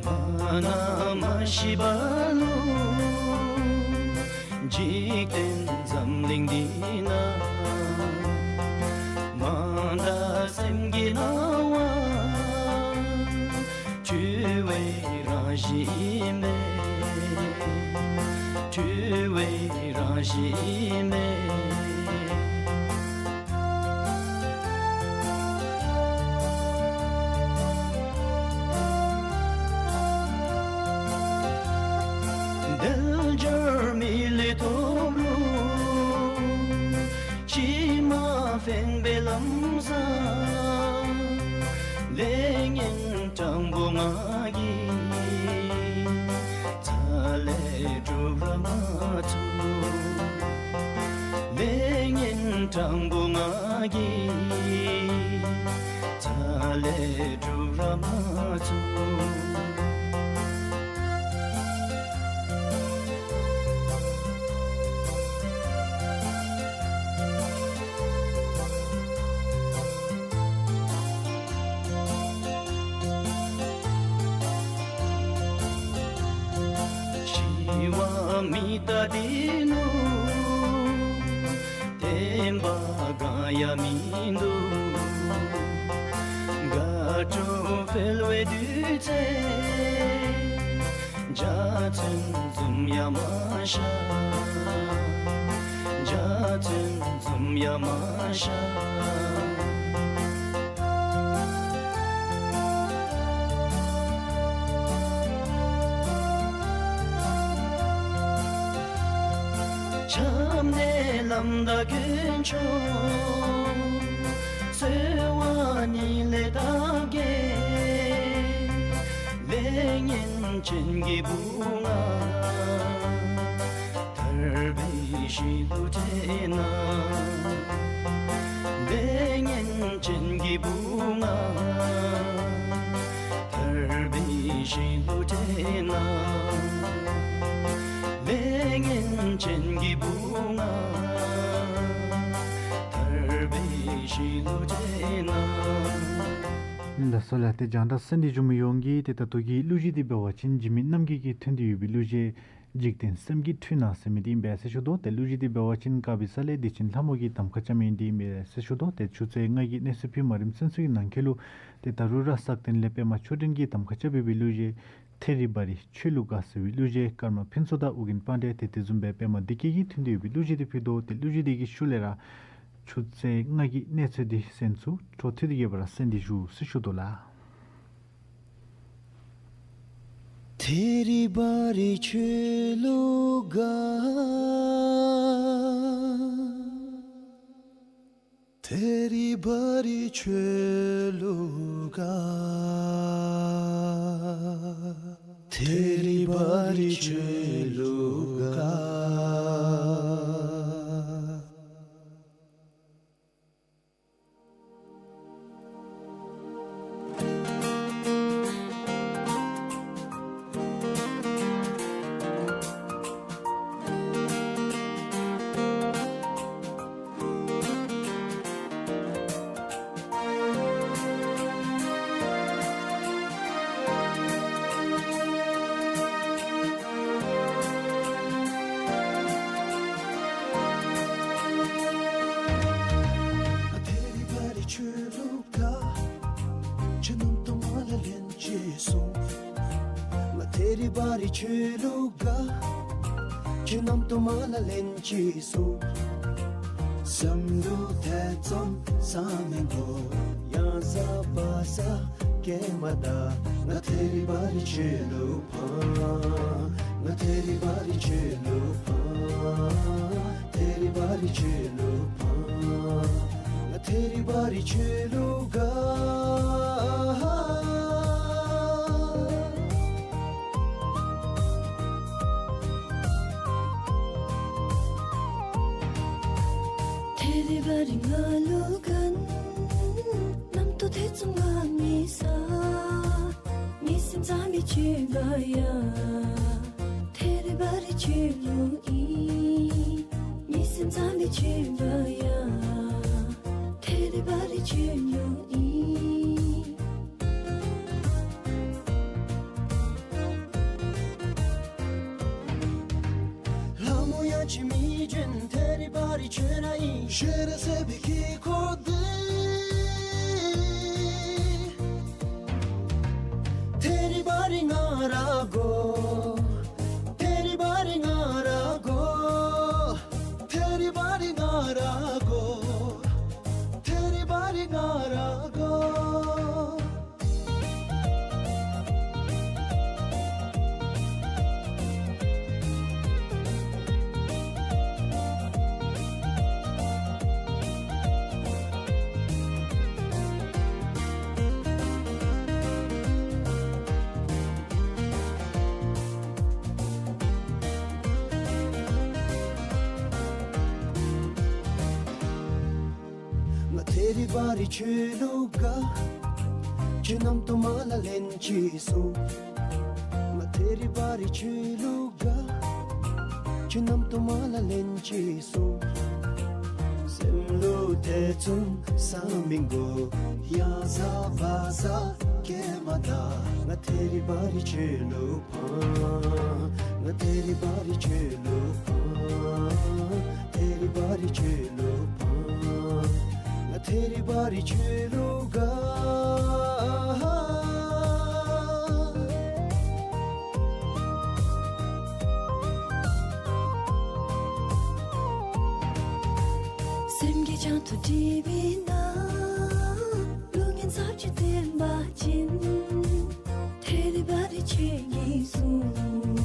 མ་ན་མ་ཤི་བ་ལུ་འཇིག་རྟེན་འཛམ་གླིང་འདི་ན། མ་དག་སེམས་ཀྱི་སྣང་བ་འཁྲུལ་བའི་རང་བཞིན་མས། འཁྲུལ་བའི་རང་བཞིན་མས། དལ་འབྱོར་མི་ལུས་ཐོབ་རུང་ཕྱི་ ལས་ངན་སྤྲང་པོ་ང་གིས་ཚ་ལས་སྒྲུབ་ར་མ་ཚུགས། ལས་ངན་སྤྲང་པོ་ང་གིས་ཚ་ལས་སྒྲུབ་ར་མ་ཚུགས། ཞི་བ་མི་རྟག་འདི་ནང་བདེན་པ་གང་ཡང་མིན་འདུག། དགའ་སྤྲོ་འཕེལ་བའི་དུས་ཚོད། འཇའ་ཚོན་འཛུམ་ཡང་མ་ཤར། འཇའ་ཚོན་འཛུམ་ཡང་མ་ཤར། བྱམས་ནས་ལམ་དང་དཀོན་མཆོག་གསོལ་བ་ནི་ལས་དང་བརྒལ། ལས་ངན་ཅན་གྱི་བུ་ང་ཐར་པའི་གཞི་ལུ་བྱོན་གནང་། ལས་ངན་ཅན་གྱི་བུ་ང་ཐར་པའི་གཞི་ལུ་བྱོན་གནང་། ལས་ངན་ཅན་གྱི་བུ་ང་ཐར་པའི་གཞི་ལུ་བྱོན་གནང་། ད་སོ་ལ་ཏེ་རྒྱང་བསྒྲགས་གསན་ཏེ་བཞུགས་མི་ཡོངས་ཀྱིས་ཏེ་ད་ལྟོ་གི་གླུ་གཞས་འདི་འབད་བ་ཅིན་འཇིགས་མེད་རྣམ་རྒྱལ་གྱིས་ཐོན་ཏེ་ཡོད་པའི་གླུ་གཞས་འཇིག་རྟེན་སེམས་ཀྱི་འཁྲུལ་སྣང་ཟེར་མི་འདི་ཨིན་པས་ཟེར་ཞུ་དོ། ཏེ་གླུ་གཞས་འདི་འབད་བ་ཅིན་དཀར་སྦིས་ས་ལས་བདེ་ཆེན་ལྷ་མོ་གིས་གདམ་ཁ་རྐྱབ་མི་འདི་ཨིན་པས་ཟེར་ཞུ་དོ། ཏེ་ཆུ་ཚོད་ལྔ་གི་གནས་ཚུལ་ཕུལ་མ་རནམ་ཚུན་ཚོད་ཀྱི་ནང་འཁོད་ལུ་ཏེ་ད་རུང་ར་སག་སྟེང་ལས་པདྨ་ཆོས་སྒྲོན་གྱིས་གདམ་ཁ་རྐྱབ་ཡོད་པའི་གླུ་གཞས་ཐེ་རི་བ་རི་ཆོས་ལུ་དགའ་ཟེར་བའི་གླུ་གཞས་ཀརྨ་ཕུན་ཚོགས་དང་ཨོ་རྒྱན་དཔལ་ལྡན་ཏེ་དེ་བཟུམ་སྦེ་པདྨ་བདེ་སྐྱིད་ཀྱིས་ཐོན་ཏེ་ཡོད་པའི་གླུ་གཞས་འདི་ཕུལ་དོ། ཏེ་གླུ་གཞས་འདི་གི་ཤུལ་ལས་ར་ཆུ་ཚོད་ལྔ་གི་གནས་ཚུལ་འདི་གསན་ཚུགས། འཕྲོ་མཐུད་དེ་གི་སྦེ་ར་གསན་ཏེ་བཞུགས་ཟེར་ཞུ་དོ་ལགས། ཐེ་རི་བ་རི་ཆོས་ལུ་དགའ། ཐེ་རི་བ་རི་ཆོས་ལུ་དགའ། ཐེ་རི་བ་རི་ཆོས་ལུ་དགའ། ཐེ་རི་བ་རི་ཆོས་ལུ་དགའ། ཁྱེད་རྣམ་དུ་མ་ལ་ལན་ཅིག་གསུང་། ང་ཐེ་རི་བ་རི་ཆོས་ལུ་དགའ། ཁྱེད་རྣམ་དུ་མ་ལ་ལན་ཅིག་གསུང་། སེམས་ལུ་ཐེ་ཚོམ་ཟ་མི་དགོ། ཡང་ཟ་བ་ཟ་སྐྱེལ་མ་ད། ང་ཐེ་རི་བ་རི་ཆོས་ལུ་ཕངས། ང་ཐེ་རི་བ་རི་ཆོས་ལུ་ཕངས། ཐེ་རི་བ་རི་ཆོས་ལུ་ཕངས། ང་ཐེ་རི་བ་རི་ཆོས་ལུ་དགའ། ཐེ་རི་བ་རི་ང་ལུ་དགའ། ནམ་ཏོ་ཐེ་ཚོམ་ང་མི་ཟ། མི་སེམས་ཙམ་མི་ཆོས་པ་ཡ། ཐེ་རི་བ་རི་ཆོས་ལུ་ཨིན། མི་སེམས་ཙམ་མི་ཆོས་པ་ཡ། ཐེ་རི་བ་རི་ཆོས་ལུ་ཨིན། ལྷ་མོ་ཡང་ཅིན་མི་ཅིན་ཐེ་རི་བ་རི་ཆོས་ར་ཨིན། ཤེས་ར་ཟེར་བའི་གི་ཁོ་འདི། ཐེ་རི་བ་རི་ང་ར་དགོ། ཐེ་རི་བ་རི་ང་ར་དགོ། ཐེ་རི་བ་རི་ང་ར་དགོ། ཐེ་རི་བ་རི་ང་ར་དགོ། ང་ཐེ་རི་བ་རི་ཆོས་ལུགས་དགའ། ཁྱོད་རྣམ་དུ་མ་ལ་ལན་ཅིག་གསུང་། ང་ཐེ་རི་བ་རི་ཆོས་ལུགས་དགའ། ཁྱོད་རྣམ་དུ་མ་ལ་ལན་ཅིག་གསུང་། སེམས་ལུ་ཐེ་ཚོམ་ཟ་མི་དགོ། ཡང་ཟ་བ་ཟ་སྐྱེལ་མ་ད། ང་ཐེ་རི་བ་རི་ཆོས་ལུགས་ཕང་། ང་ཐེ་རི་བ་རི་ཆོས་ལུགས་ཕང་། ཐེ་རི་བ་རི་ཆོས་ལུགས་ཕང་། ང་ཐེ་རི་བ་རི་ཆོས་ལུགས་དགའ། སེམས་ཀྱི་བྱང་ཐོག་སྒྲིབ་པའི་ནང་། ལུས་ངན་ཚབས་ཆེ་བསྟེན་པ་ཅིན། ཐེ་རི་བ་རི་ཆོས་ཀྱིས་གསུངས།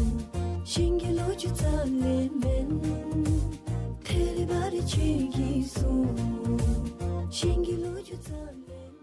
ཞིང་གི་ལོ་རྒྱུས་རྩ་ལས་མེན། ཐེ་རི་བ་རི་ཆོས་ཀྱིས་གསུངས། ཞིང་གི་ལོ་རྒྱུས་རྩ་ལས་མེན།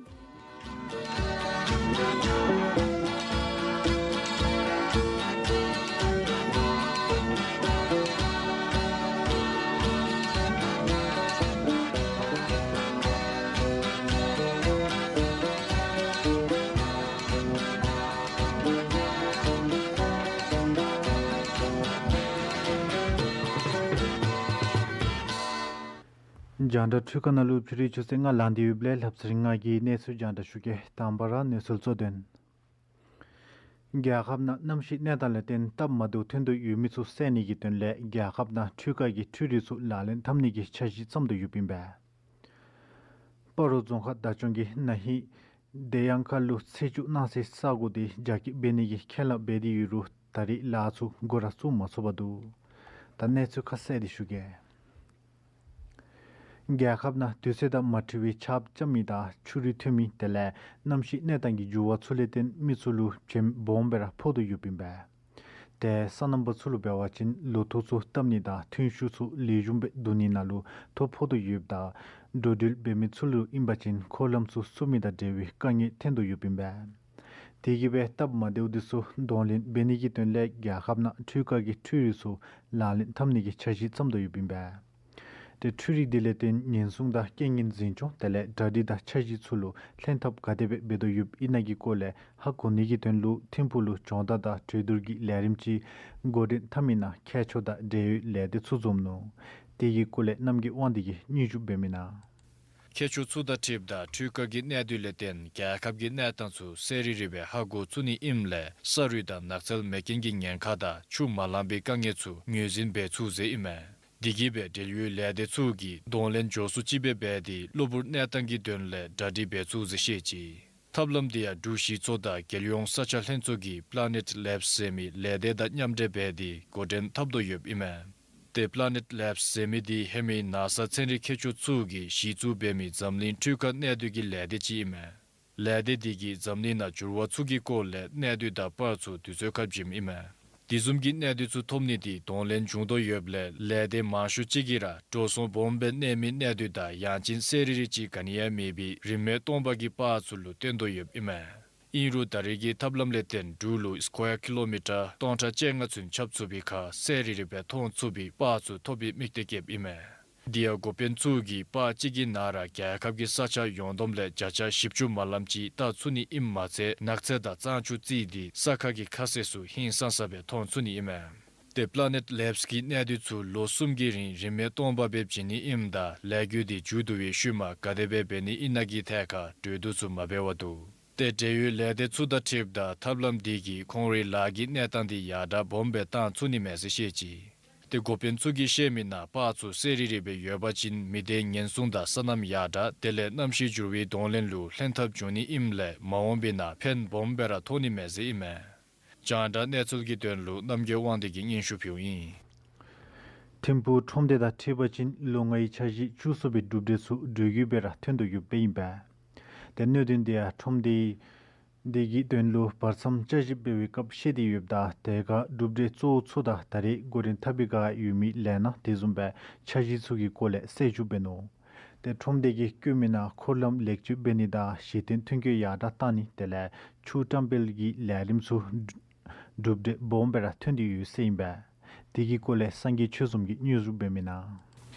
རྒྱང་བསྒྲགས་འཕྲུལ་ཁང་ནང་ལུ་ཕྱི་རུ་ཆུ་ཚོད་ལྔ་ལང་སྟེ་ཡོདཔ་ལས་ལྷག་ཚེ་རིང་ང་གིས་གནས་ཚུལ་རྒྱང་བསྒྲགས་ཞུ་གེ། དང་པ་ར་གནས་ཚུལ་གཙོ་དོན། རྒྱལ་ཁབ་ནང་གནམ་གཤིས་གནས་སྟངས་ལས་བརྟེན་སྟབས་མ་བདེཝ་ཐོན་དོ་ཡོད་མི་ཚུ་སེལ་ནི་གི་དོན་ལས་རྒྱལ་ཁབ་ནང་འཕྲུལ་ཁང་གི་འཕྲུལ་རིག་ཚུ་ལག་ལེན་འཐབ་ནི་གི་འཆར་གཞི་བརྩམ་དོ་ཡོདཔ་ཨིན་པས། སྤ་རོ་རྫོང་ཁག་བདག་སྐྱོང་གིས་ན་ཧིང་བདེ་གཡང་ཁ་ལུ་ཚེས་བཅུ་གནངས་ཚེ་ས་གོ་འདི་རྒྱ་སྐྱེད་འབད་ནི་གི་ཁས་བླངས་འབད་དེ་ཡོད་རུང་ད་རེས་ལཱ་ཚུ་འགོ་ར་བཙུགས་མ་ཚུགས་པར་འདུག། ད་གནས་ཚུལ་ཁ་གསལ་འདི་ཞུ་གེ། རྒྱལ་ཁབ་ནང་དུས་ཚོད་དང་མ་འཁྲིལ་བའི་ཆརཔ་རྐྱབ་མི་དང་ཆུ་རུད་ཐོན་མི་དེ་ལས་གནམ་གཤིས་གནས་སྟངས་ཀྱི་འགྱུར་བ་ཚུ་ལས་བརྟེན་མི་ཚུ་ལུ་བྱེམ་སྦོམ་སྦེ་ར་ཕོག་དོ་ཡོདཔ་ཨིན་པས། ཏེ་སོ་ནམ་པ་ཚུ་ལུ་འབད་བ་ཅིན་ལོ་ཐོག་ཚུ་བཏབ་ནི་དང་ཐོན་ཤུགས་ཚུ་ལེགས་ཤོམ་སྦེ་བསྡུ་ནི་ནང་ལུ་ཐོ་ཕོག་དོ་ཡོདཔ་ད་འགྲོ་འགྲུལ་འབད་མི་ཚུ་ལུ་ཨིན་པ་ཅིན་འཁོར་ལམ་ཚུ་བསུབ་མི་དང་འབྲེལ་བའི་དཀའ་ངལ་ཐོན་དོ་ཡོདཔ་ཨིན་པས། དེ་གིས་སྦེ་སྟབས་མ་བདེཝ་འདི་ཚུ་གདོང་ལེན་འབད་ནི་གི་དོན་ལས་རྒྱལ་ཁབ་ནང་འཕྲུལ་ཁང་གི་འཕྲུལ་རིག་ཚུ་ལག་ལེན་འཐབ་ནི་གི་འཆར་གཞི་བརྩམ་དོ་ཡོདཔ་ཨིན་པས། ཏེ་འཕྲུལ་རིག་འདི་ལས་བརྟེན་ཉེན་སྲུང་དང་རྐྱེན་ངན་འཛིན་སྐྱོང་དེ་ལས་གྲ་སྒྲིག་དང་འཆར་གཞི་ཚུ་ལུ་ལྷན་ཐབས་ག་དེ་སྦེ་འབད་དོ་ཡོདཔ་ཨིན་ན་གི་སྐོར་ལས་ཧ་གོ་ནི་གི་དོན་ལུ་ཐིམ་ཕུག་ལུ་སྦྱོང་བརྡར་དང་གྲོས་བསྡུར་གྱི་ལས་རིམ་ཅིག་འགོ་འདྲེན་འཐབ་མི་ནང་མཁས་མཆོག་དང་འབྲེལ་ཡོད་ལས་སྡེ་ཚུ་འཛོམས་ནུག། དེ་གི་སྐོར་ལས་རྣམ་རྒྱལ་དབང་འདུས་ཀྱིས་སྙན་ཞུ་འབད་མི་ནང་། མཁས་མཆོག་ཚུ་དང་འཁྲིལཝ་ད་འཕྲུལ་ཁང་གི་གནད་དོན་ལས་བརྟེན་རྒྱལ་ཁབ་ཀྱི་གནས་སྟངས་ཚུ་གསལ་རི་རི་སྦེ་ཧ་གོ་ཚུགས་ནི་ཨིནམ་ལས་ས་རུད་དང་ནགས་ཚལ་མེ་རྐྱེན་གྱི་ཉེན་ཁ་དང་ཆུ་མ་ལང་པའི་དཀའ་ངལ་ཚུ་ངོས་འཛིན་འབད་ཚུགས་ཟེར་ཨིན་མས། དེ་གིས་སྦེ་འབྲེལ་ཡོད་ལས་སྡེ་ཚུ་གིས་གདོང་ལེན་མགྱོགས་སུ་ཅིག་སྦེ་འབད་དེ་གློ་བུར་གནས་སྟངས་ཀྱི་དོན་ལས་གྲ་སྒྲིག་འབད་ཚུགས་ཟེར་བཤད་ཅི། ཐབས་ལམ་འདི་ཡང་འབྲུག་གཞི་ཚོགས་དང་རྒྱལ་ཡོངས་ས་ཆ་ལྷན་ཚོགས་ཀྱི་Planet Labs ཟེར་མི་ལས་སྡེ་དང་མཉམ་འབྲེལ་འབད་དེ་འགོ་འདྲེན་འཐབ་དོ་ཡོདཔ་ཨིན་མས། ཏེ་Planet Labs ཟེར་མི་འདི་ཧེ་མའི་ནཱ་ས་ཚན་རིག་མཁས་མཆོག་ཚུ་གིས་གཞི་བཙུགས་འབད་མི་འཛམ་གླིང་འཕྲུལ་ཁང་གནད་དོན་གྱི་ལས་སྡེ་ཅིག་ཨིན་མས། ལས་སྡེ་འདི་གིས་འཛམ་གླིང་ནང་འགྱུར་བ་ཚུ་གི་སྐོར་ལས་གནད་དོན་དང་པར་ཚུ་དུས་ཚོད་ཁར་བྱིནམ་ཨིན་མས། དེ་བཟུམ་གྱི་གནད་དོན་ཚུ་ཐོབ་ནི་འདི་གདོང་ལེན་བྱུང་དོ་ཡོདཔ་ལས་ལས་སྡེ་མང་ཤོས་ཅིག་གིས་ར་འགྲོ་སོང་སྦོམ་སྦེ་གནས་མི་གནད་དོན་དང་ཡང་ཅིན་གསལ་རི་རི་ཅིག་ག་ནི་ཡང་མེད་པའི་རིན་མེད་སྟོང་པ་གི་པར་ཚུ་ལུ་བརྟེན་དོ་ཡོདཔ་ཨིན་མས། ཨིན་རུང་ད་རེས་ཀྱི་ཐབས་ལམ་ལས་བརྟེན་འབྲུག་ལུ་སི་ཀོ་ཡར་ཀི་ལོ་མི་ཊར་སྟོང་ཕྲག་བཅོ་ལྔ་ཚུན་ཁྱབ་ཚུགས་པའི་ཁར་གསལ་རི་རི་སྦེ་མཐོང་ཚུགས་པའི་པར་ཚུ་ཐོབ་པའི་དམིགས་གཏད་བསྐྱེདཔ་ཨིན་མས། དེ་ཡང་འགོ་དཔོན་ཚུ་གིས་པར་གཅིག་གི་ནང་ར་རྒྱལ་ཁབ་ཀྱི་ས་ཆ་ཡོངས་བསྡོམས་ལས་བརྒྱ་ཆ་བཞི་བཅུ་མ་ལངམ་ཅིག་བལྟ་ཚུགས་ནི་ཨིནམ་མ་ཚད་ནགས་ཚལ་དང་གཙང་ཆུ་རྩིས་ཏེ་ས་ཁ་གི་ཁ་ཟས་ཚུ་ཧིང་སངས་ས་སྦེ་མཐོང་ཚུགས་ནི་ཨིན་མས། ཏེ་Planet Labs གི་གནད་དོན་ཚུ་ལོ་གསུམ་གྱི་རིང་རིན་མེད་སྟོང་པ་སྦེ་བྱིན་ནི་ཨིནམ་ད་ལས་འགུལ་འདི་མཇུག་བསྡུ་བའི་ཤུལ་མ་ག་དེ་སྦེ་འབད་ནི་ཨིན་ན་གི་ཐད་ཁར་གྲོས་བསྡུར་ཚུ་མ་འབད་བར་འདུག། ཏེ་འབྲེལ་ཡོད་ལས་སྡེ་ཚུ་དང་འཁྲིལཝ་ད་ཐབས་ལམ་འདི་གིས་ཁོང་རའི་ལཱ་གི་གནས་སྟངས་འདི་ཡར་དྲག་སྦོམ་སྦེ་བཏང་ཚུགས་ནི་མས་ཟེར་བཤད་ཅི། ཏེ་འགོ་དཔོན་ཚུ་གིས་བཤད་མི་ནང་པར་ཚུ་གསལ་རི་རི་སྦེ་ཡོད་པ་ཅིན་མི་སྡེའི་ཉེན་སྲུང་དང་སོ་ནམ་ཡར་དྲག་དེ་ལས་གནམ་གཤིས་འགྱུར་བའི་གདོང་ལེན་ལུ་ལྷན་ཐབས་འབྱུང་ནི་ཨིནམ་ལས་མ་འོངས་པའི་ནང་ཕན་སྦོམ་སྦེ་ར་ཐོགས་ནི་མས་ཟེར་ཨིན་མས། རྒྱང་བསྒྲགས་གནས་ཚུལ་གྱི་དོན་ལུ་རྣམ་རྒྱལ་དབང་འདུས་ཀྱིས་སྙན་ཞུ་ཕུལཝ་ཨིན། ཐིམ་ཕུག་ཁྲོམ་སྡེ་དང་འཁྲིལ་བ་ཅིན་ལོ་ལྔའི་འཆར་གཞི་བཅུ་གསུམ་པའི་གྲུབ་འབྲས་ཚུ་འགྲོས་ཀྱིས་སྦེ་ར་ཐོན་དོ་ཡོདཔ་ཨིན་པས། ཏེ་གནད་དོན་འདི་ཡང་ཁྲོམ་སྡེ་འདི་གི་དོན་ལུ་བར་མཚམས་བསྐྱར་ཞིབ་འབད་བའི་སྐབས་བཤད་དེ་ཡོདཔ་ད་དེ་ཁར་གྲུབ་འབྲས་གཙོ་བོ་ཚུ་དང་ད་རེས་འགོ་འདྲེན་འཐབ་པའི་ཁར་ཡོད་མི་ལས་སྣ་དེ་བཟུམ་སྦེ་འཆར་གཞི་ཚུ་གི་སྐོར་ལས་གསལ་ཞུ་འབད་ནུག། ཏེ་ཁྲོམ་སྡེ་གིས་བཀོད་མི་ནང་འཁོར་ལམ་ལེགས་བཅོས་འབད་ནི་དང་གཞི་རྟེན་ཐོན་སྐྱེད་ཡར་དྲག་བཏང་ནི་དེ་ལས་ཆུ་བཀྲམ་སྤེལ་གྱི་ལས་རིམ་ཚུ་གྲུབ་འབྲས་སྦོམ་སྦེ་ར་ཐོན་ཏེ་ཡོད་ཟེར་ཨིན་པས། དེ་གི་སྐོར་ལས་སངས་རྒྱས་ཆོས་འཛོམས་ཀྱིས་སྙན་ཞུ་འབད་མི་ནང་།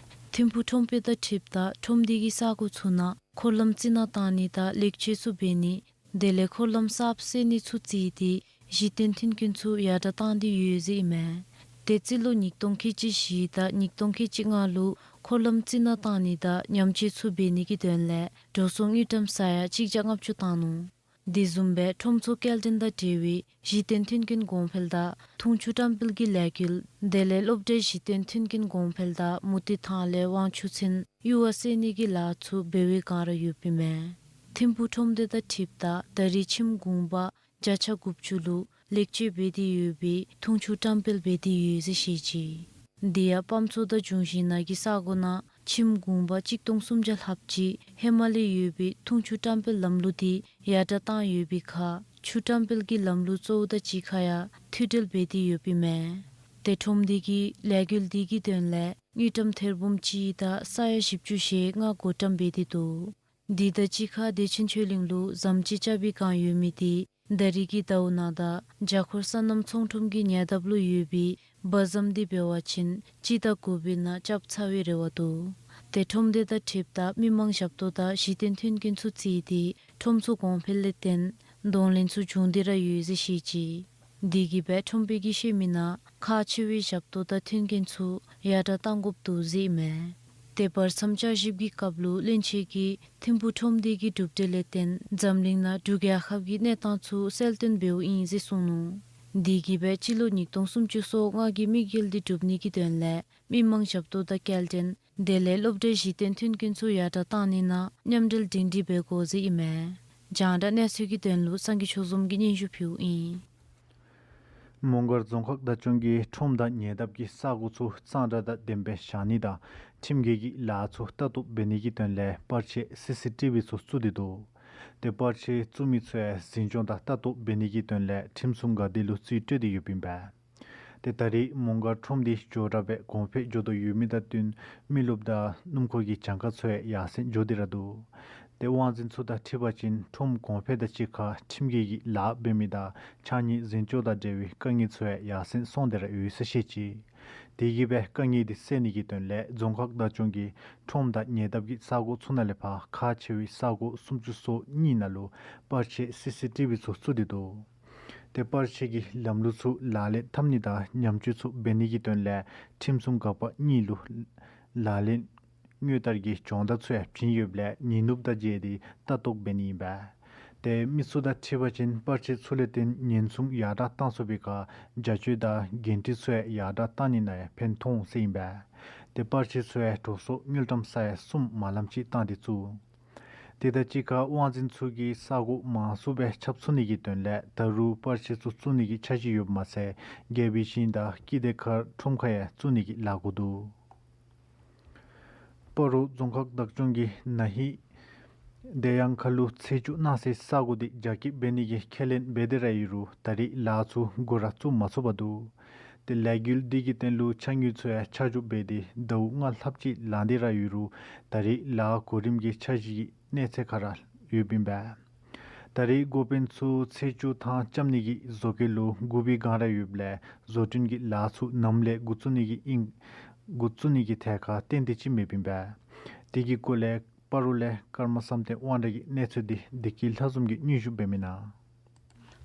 ཐིམ་ཕུག་ཁྲོམ་དཔོན་དང་འཁྲིལཝ་ད་ཁྲོམ་འདི་གི་ས་གོ་ཚུ་ནང་འཁོར་ལམ་རྩི་ནག་བཏང་ནི་དང་ལེགས་བཅོས་ཚུ་འབད་ནི་དེ་ལས་འཁོར་ལམ་གསརཔ་བསལ་ནི་ཚུ་བརྩིས་ཏེ་གཞི་རྟེན་མཐུན་རྐྱེན་ཚུ་ཡར་དྲག་བཏང་སྟེ་ཡོད་ཟེར་ཨིན་མས། ཏེ་རྩིས་ལོ་ཉིས་སྟོང་ཁལ་གཅིག་བཞི་དང་ཉིས་སྟོང་ཁལ་གཅིག་ལྔ་ལུ་འཁོར་ལམ་རྩི་ནག་བཏང་ནི་དང་ཉམས་བཅོས་ཚུ་འབད་ནི་གི་དོན་ལས་འགྲོ་སོང་དངུལ་ཀྲམ་ས་ཡ་གཅིག་བརྒྱ་ལྔ་བཅུ་བཏང་ནུག། དེ་བཟུམ་སྦེ་ཁྲོམ་ཚུ་སྐྱེལ་འདྲེན་དང་འབྲེལ་བའི་གཞི་རྟེན་མཐུན་རྐྱེན་གོང་འཕེལ་དང་འཐུང་ཆུ་བཀྲམ་སྤེལ་གྱི་ལས་འགུལ་དེ་ལས་སློབ་གྲྭའི་གཞི་རྟེན་མཐུན་རྐྱེན་གོང་འཕེལ་དང་མུ་ཏིག་ཐང་ལས་ཝང་ཆུ་ཚན་གཡུར་བ་བསལ་ནི་གི་ལཱ་ཚུ་འབད་བའི་བསྒང་ར་ཡོདཔ་ཨིན་མས། ཐིམ་ཕུག་ཁྲོམ་སྡེ་དང་འཁྲིལཝ་ད་ད་རེས་ཁྱིམ་གུང་པ་བརྒྱ་ཆ་དགུ་བཅུ་ལུ་ལེགས་བཅོས་འབད་དེ་ཡོད་པའི་འཐུང་ཆུ་བཀྲམ་སྤེལ་འབད་དེ་ཡོད་ཟེར་བཤད་ཅི། དེ་ཡང་སྤམ་ཚོ་དང་འབྱུང་བཞི་ནང་གི་ས་གོ་ནང་ཁྱིམ་གུང་པ་གཅིག་སྟོང་སུམ་བརྒྱ་ལྷགཔ་ཅིག་ཧེ་མ་ལས་ཡོད་པའི་འཐུང་ཆུ་བཀྲམ་སྤེལ་ལམ་ལུགས་དེ་ཡར་དྲག་བཏང་ཡོད་པའི་ཁར་ཆུ་བཀྲམ་སྤེལ་གྱི་ལམ་ལུགས་གཙོ་བོ་དང་གཅིག་ཁར་ཡང་མཐུད་འབྲེལ་འབད་དེ་ཡོདཔ་ཨིན་མས། ཏེ་ཁྲོམ་སྡེ་གིས་ལས་འགུལ་དེ་གི་དོན་ལས་དངུལ་ཀྲམ་ཐེར་འབུམ་གཅིག་དང་ས་ཡ་བཞི་བཅུ་ཞེ་ལྔ་བགོ་བཀྲམ་འབད་དེ་འདུག། དེ་དང་གཅིག་ཁར་བདེ་ཆེན་ཆོས་གླིང་ལུ་ཟམ་ཅིག་རྐྱབ་པའི་བསྒང་ཡོད་མི་དེ་ད་རེས་ཀྱི་ཟླཝ་ནང་དང་རྒྱ་ཁོར་སོ་ནམ་ཚོང་ཁྲོམ་གྱི་ཉེ་འདབས་ལུ་ཡོད་པའི་སྦ་ཟམ་དེ་འབད་བ་ཅིན་སྤྱི་ཟླ་དགུ་པའི་ནང་རྐྱབ་ཚར་བའི་རེ་བ་འདུག། ཏེ་ཁྲོམ་སྡེ་དང་འཁྲིལཝ་ད་མི་མང་ཞབས་ཏོག་དང་གཞི་རྟེན་མཐུན་རྐྱེན་ཚུ་བརྩིས་ཏེ་ཁྲོམ་ཚུ་གོང་འཕེལ་ལས་བརྟེན་གདོང་ལེན་ཚུ་བྱུང་སྟེ་ར་ཡོད་ཟེར་བཤད་ཅི། དེ་གིས་སྦེ་ཁྲོམ་དཔོན་གྱིས་བཤད་མི་ནང་ཁག་ཆེ་བའི་ཞབས་ཏོག་དང་མཐུན་རྐྱེན་ཚུ་ཡར་དྲག་བཏང་དགོཔ་འདུག་ཟེར་ཨིན་མས། ཏེ་བར་མཚམས་བསྐྱར་ཞིབ་ཀྱི་སྐབས་ལུ་བློན་ཆེན་གྱིས་ཐིམ་ཕུག་ཁྲོམ་སྡེ་གི་གྲུབ་འབྲས་ལས་བརྟེན་འཛམ་གླིང་ནང་འབྲུག་རྒྱལ་ཁབ་ཀྱི་གནས་སྟངས་ཚུ་གསལ་སྟོན་འབདཝ་ཨིན་ཟེར་གསུངས་ནུག། དེ་གིས་སྦེ་སྤྱི་ལོ་ཉིས་སྟོང་སུམ་ཅུ་སོ་ལྔ་གི་དམིགས་ཡུལ་འདི་འགྲུབ་ནི་གི་དོན་ལས་མི་མང་ཞབས་ཏོག་དང་སྐྱེལ་འདྲེན་དེ་ལས་སློབ་གྲྭའི་གཞི་རྟེན་མཐུན་རྐྱེན་ཚུ་ཡར་དྲག་བཏང་ནི་ནང་མཉམ་འབྲེལ་སྒྲིང་སྒྲིང་འབད་དགོ་ཟེར་ཨིན་མས། རྒྱང་བསྒྲགས་གནས་ཚུལ་གྱི་དོན་ལུ་སངས་རྒྱས་ཆོས་འཛོམས་ཀྱིས་སྙན་ཞུ་ཕུལཝ་ཨིན། མོང་སྒར་རྫོང་ཁག་བདག་སྐྱོང་གིས་ཁྲོམ་དང་ཉེ་འདབས་ཀྱི་ས་གོ་ཚུ་གཙང་སྦྲ་དང་ལྡནམ་སྦེ་བཞག་ནི་དང་ཁྲིམས་འགལ་གྱི་ལཱ་ཚུ་ལྟ་རྟོག་འབད་ནི་གི་དོན་ལས་པར་ཆས་སི་སི་ཊི་བི་ཚུ་བཙུགས་ཏེ་འདུག། ཏེ་པར་ཆས་བཙུགས་མི་ཚུ་ཡང་འཛིན་སྐྱོང་དང་ལྟ་རྟོག་འབད་ནི་གི་དོན་ལས་ཁྲིམས་སྲུང་འགག་སྡེ་ལུ་རྩིས་སྤྲོད་དེ་ཡོདཔ་ཨིན་པས། ཏེ་ད་རེས་མོང་སྒར་ཁྲོམ་འདི་མགྱོགས་དྲགས་སྦེ་གོང་འཕེལ་འགྱོ་དོ་ཡོད་མི་དང་བསྟུན་མི་རློབས་དང་སྣུམ་འཁོར་གྱི་གྱངས་ཁ་ཚུ་ཡང་ཡར་སེང་འགྱོ་སྟེ་ར་འདུག། ཏེ་དབང་འཛིན་ཚུ་དང་འཁྲིལ་བ་ཅིན་ཁྲོམ་གོང་འཕེལ་དང་གཅིག་ཁར་ཁྲིམས་འགལ་གྱི་ལཱ་འབད་མི་དང་ཕྱགས་སྙིགས་འཛིན་སྐྱོང་དང་འབྲེལ་བའི་དཀའ་ངལ་ཚུ་ཡང་ཡར་སེང་སོང་སྟེ་ར་ཡོད་ཟེར་བཤད་ཅི། དེ་གིས་སྦེ་དཀའ་ངལ་འདི་སེལ་ནི་གི་དོན་ལས་རྫོང་ཁག་བདག་སྐྱོང་གིས་ཁྲོམ་དང་ཉེ་འདབས་ཀྱི་ས་གོ་ཚུ་ནང་ལས་ཕར་ཁག་ཆེ་བའི་ས་གོ་སུམ་ཅུ་སོ་གཉིས་ནང་ལུ་པར་ཆས་སི་སི་ཊི་བི་ཚུ་བཙུགས་ཏེ་འདུག། ཏེ་པར་ཆས་ཀྱི་ལམ་ལུགས་ཚུ་ལག་ལེན་འཐབ་ནི་དང་ཉམས་བཅོས་ཚུ་འབད་ནི་གི་དོན་ལས་ཁྲིམས་སྲུང་འགག་པ་གཉིས་ལུ་ལག་ལེན་དངུལ་ལྟར་གྱི་སྦྱོང་བརྡར་ཚུ་ཡང་བྱིན་ཡོདཔ་ལས་ཉིན་ནུབ་དང་མཇལ་ཏེ་ལྟ་རྟོག་འབད་ནི་ཨིན་པས། ཏེ་མི་ཚུ་དང་འཁྲིལ་བ་ཅིན་པར་ཆས་ཚུ་ལས་བརྟེན་ཉེན་སྲུང་ཡར་དྲག་བཏང་ཚུགས་པའི་ཁར་བྱ་སྤྱོད་དང་འགན་འཁྲི་ཚུ་ཡང་ཡར་དྲག་བཏང་ནི་ནང་ཡང་ཕན་ཐོགས་འོང་ཟེར་ཨིན་པས། ཏེ་པར་ཆས་ཚུ་ཡང་འགྲོ་སོང་དངུལ་ཀྲམ་ས་ཡ་གསུམ་མ་ལམ་ཅིག་བཏང་སྟེ་བཙུགས། དེ་དང་གཅིག་ཁར་དབང་འཛིན་ཚུ་གིས་ས་གོ་མང་སུ་སྦེ་ཁྱབ་ཚུགས་ནི་གི་དོན་ལས་ད་རུང་པར་ཆས་ཚུ་བཙུགས་ནི་གི་འཆར་གཞི་ཡོདཔ་མ་ཚད་རྒྱལ་པོའི་ཞིང་དང་ཀིརྟི་མཁར་ཁྲོམ་ཁར་ཡང་བཙུགས་ནི་གི་ལཱ་འགོ་འདུག། སྤ་རོ་རྫོང་ཁག་བདག་སྐྱོང་གིས་ན་ཧིང་བདེ་ཡང་ཁ་ལུ་ཚེས་བཅུ་གནངས་ཚེ་ས་གོ་འདི་རྒྱ་སྐྱེད་འབད་ནི་གི་ཁས་ལེན་འབད་དེ་ར་ཡོད་རུང་ད་རེས་ལཱ་ཚུ་འགོ་ར་བཙུགས་མ་ཚུགས་པར་འདུག། ཏེ་ལས་འགུལ་འདི་གི་སྟེང་ལུ་ཕྱགས་སྙིགས་ཚུ་ཡང་ཆ་འཇོག་འབད་དེ་ཟླཝ་ལྔ་ལྷགཔ་ཅིག་ལང་སྟེ་ར་ཡོད་རུང་ད་རེས་ལཱ་གོ་རིམ་གྱི་འཆར་གཞི་གི་གནས་ཚད་ཁར་ར་ཡོདཔ་ཨིན་པས། ད་རེས་འགོ་དཔོན་ཚུ་ཚེས་བཅུ་ཐང་རྐྱབ་ནི་གི་བཟོ་བཀོད་ལུ་སྒུག་པའི་བསྒང་ར་ཡོདཔ་ལས་བཟོ་སྐྲུན་གྱི་ལཱ་ཚུ་ནམ་ལས་འགོ་བཙུགས་ནི་གི་ཨིན་འགོ་བཙུགས་ནི་གི་ཐད་ཁར་ཏན་ཏིག་ཅིག་མེདཔ་ཨིན་པས། དེ་གི་སྐོར་ལས་སྤ་རོ་ལས་ཀརྨ་བསམ་གཏན་དབང་གྲགས་ཀྱི་གནས་ཚུལ་འདི་བདེ་སྐྱིད་ལྷ་འཛོམས་ཀྱིས་སྙན་ཞུ་འབད་མི་ནང་།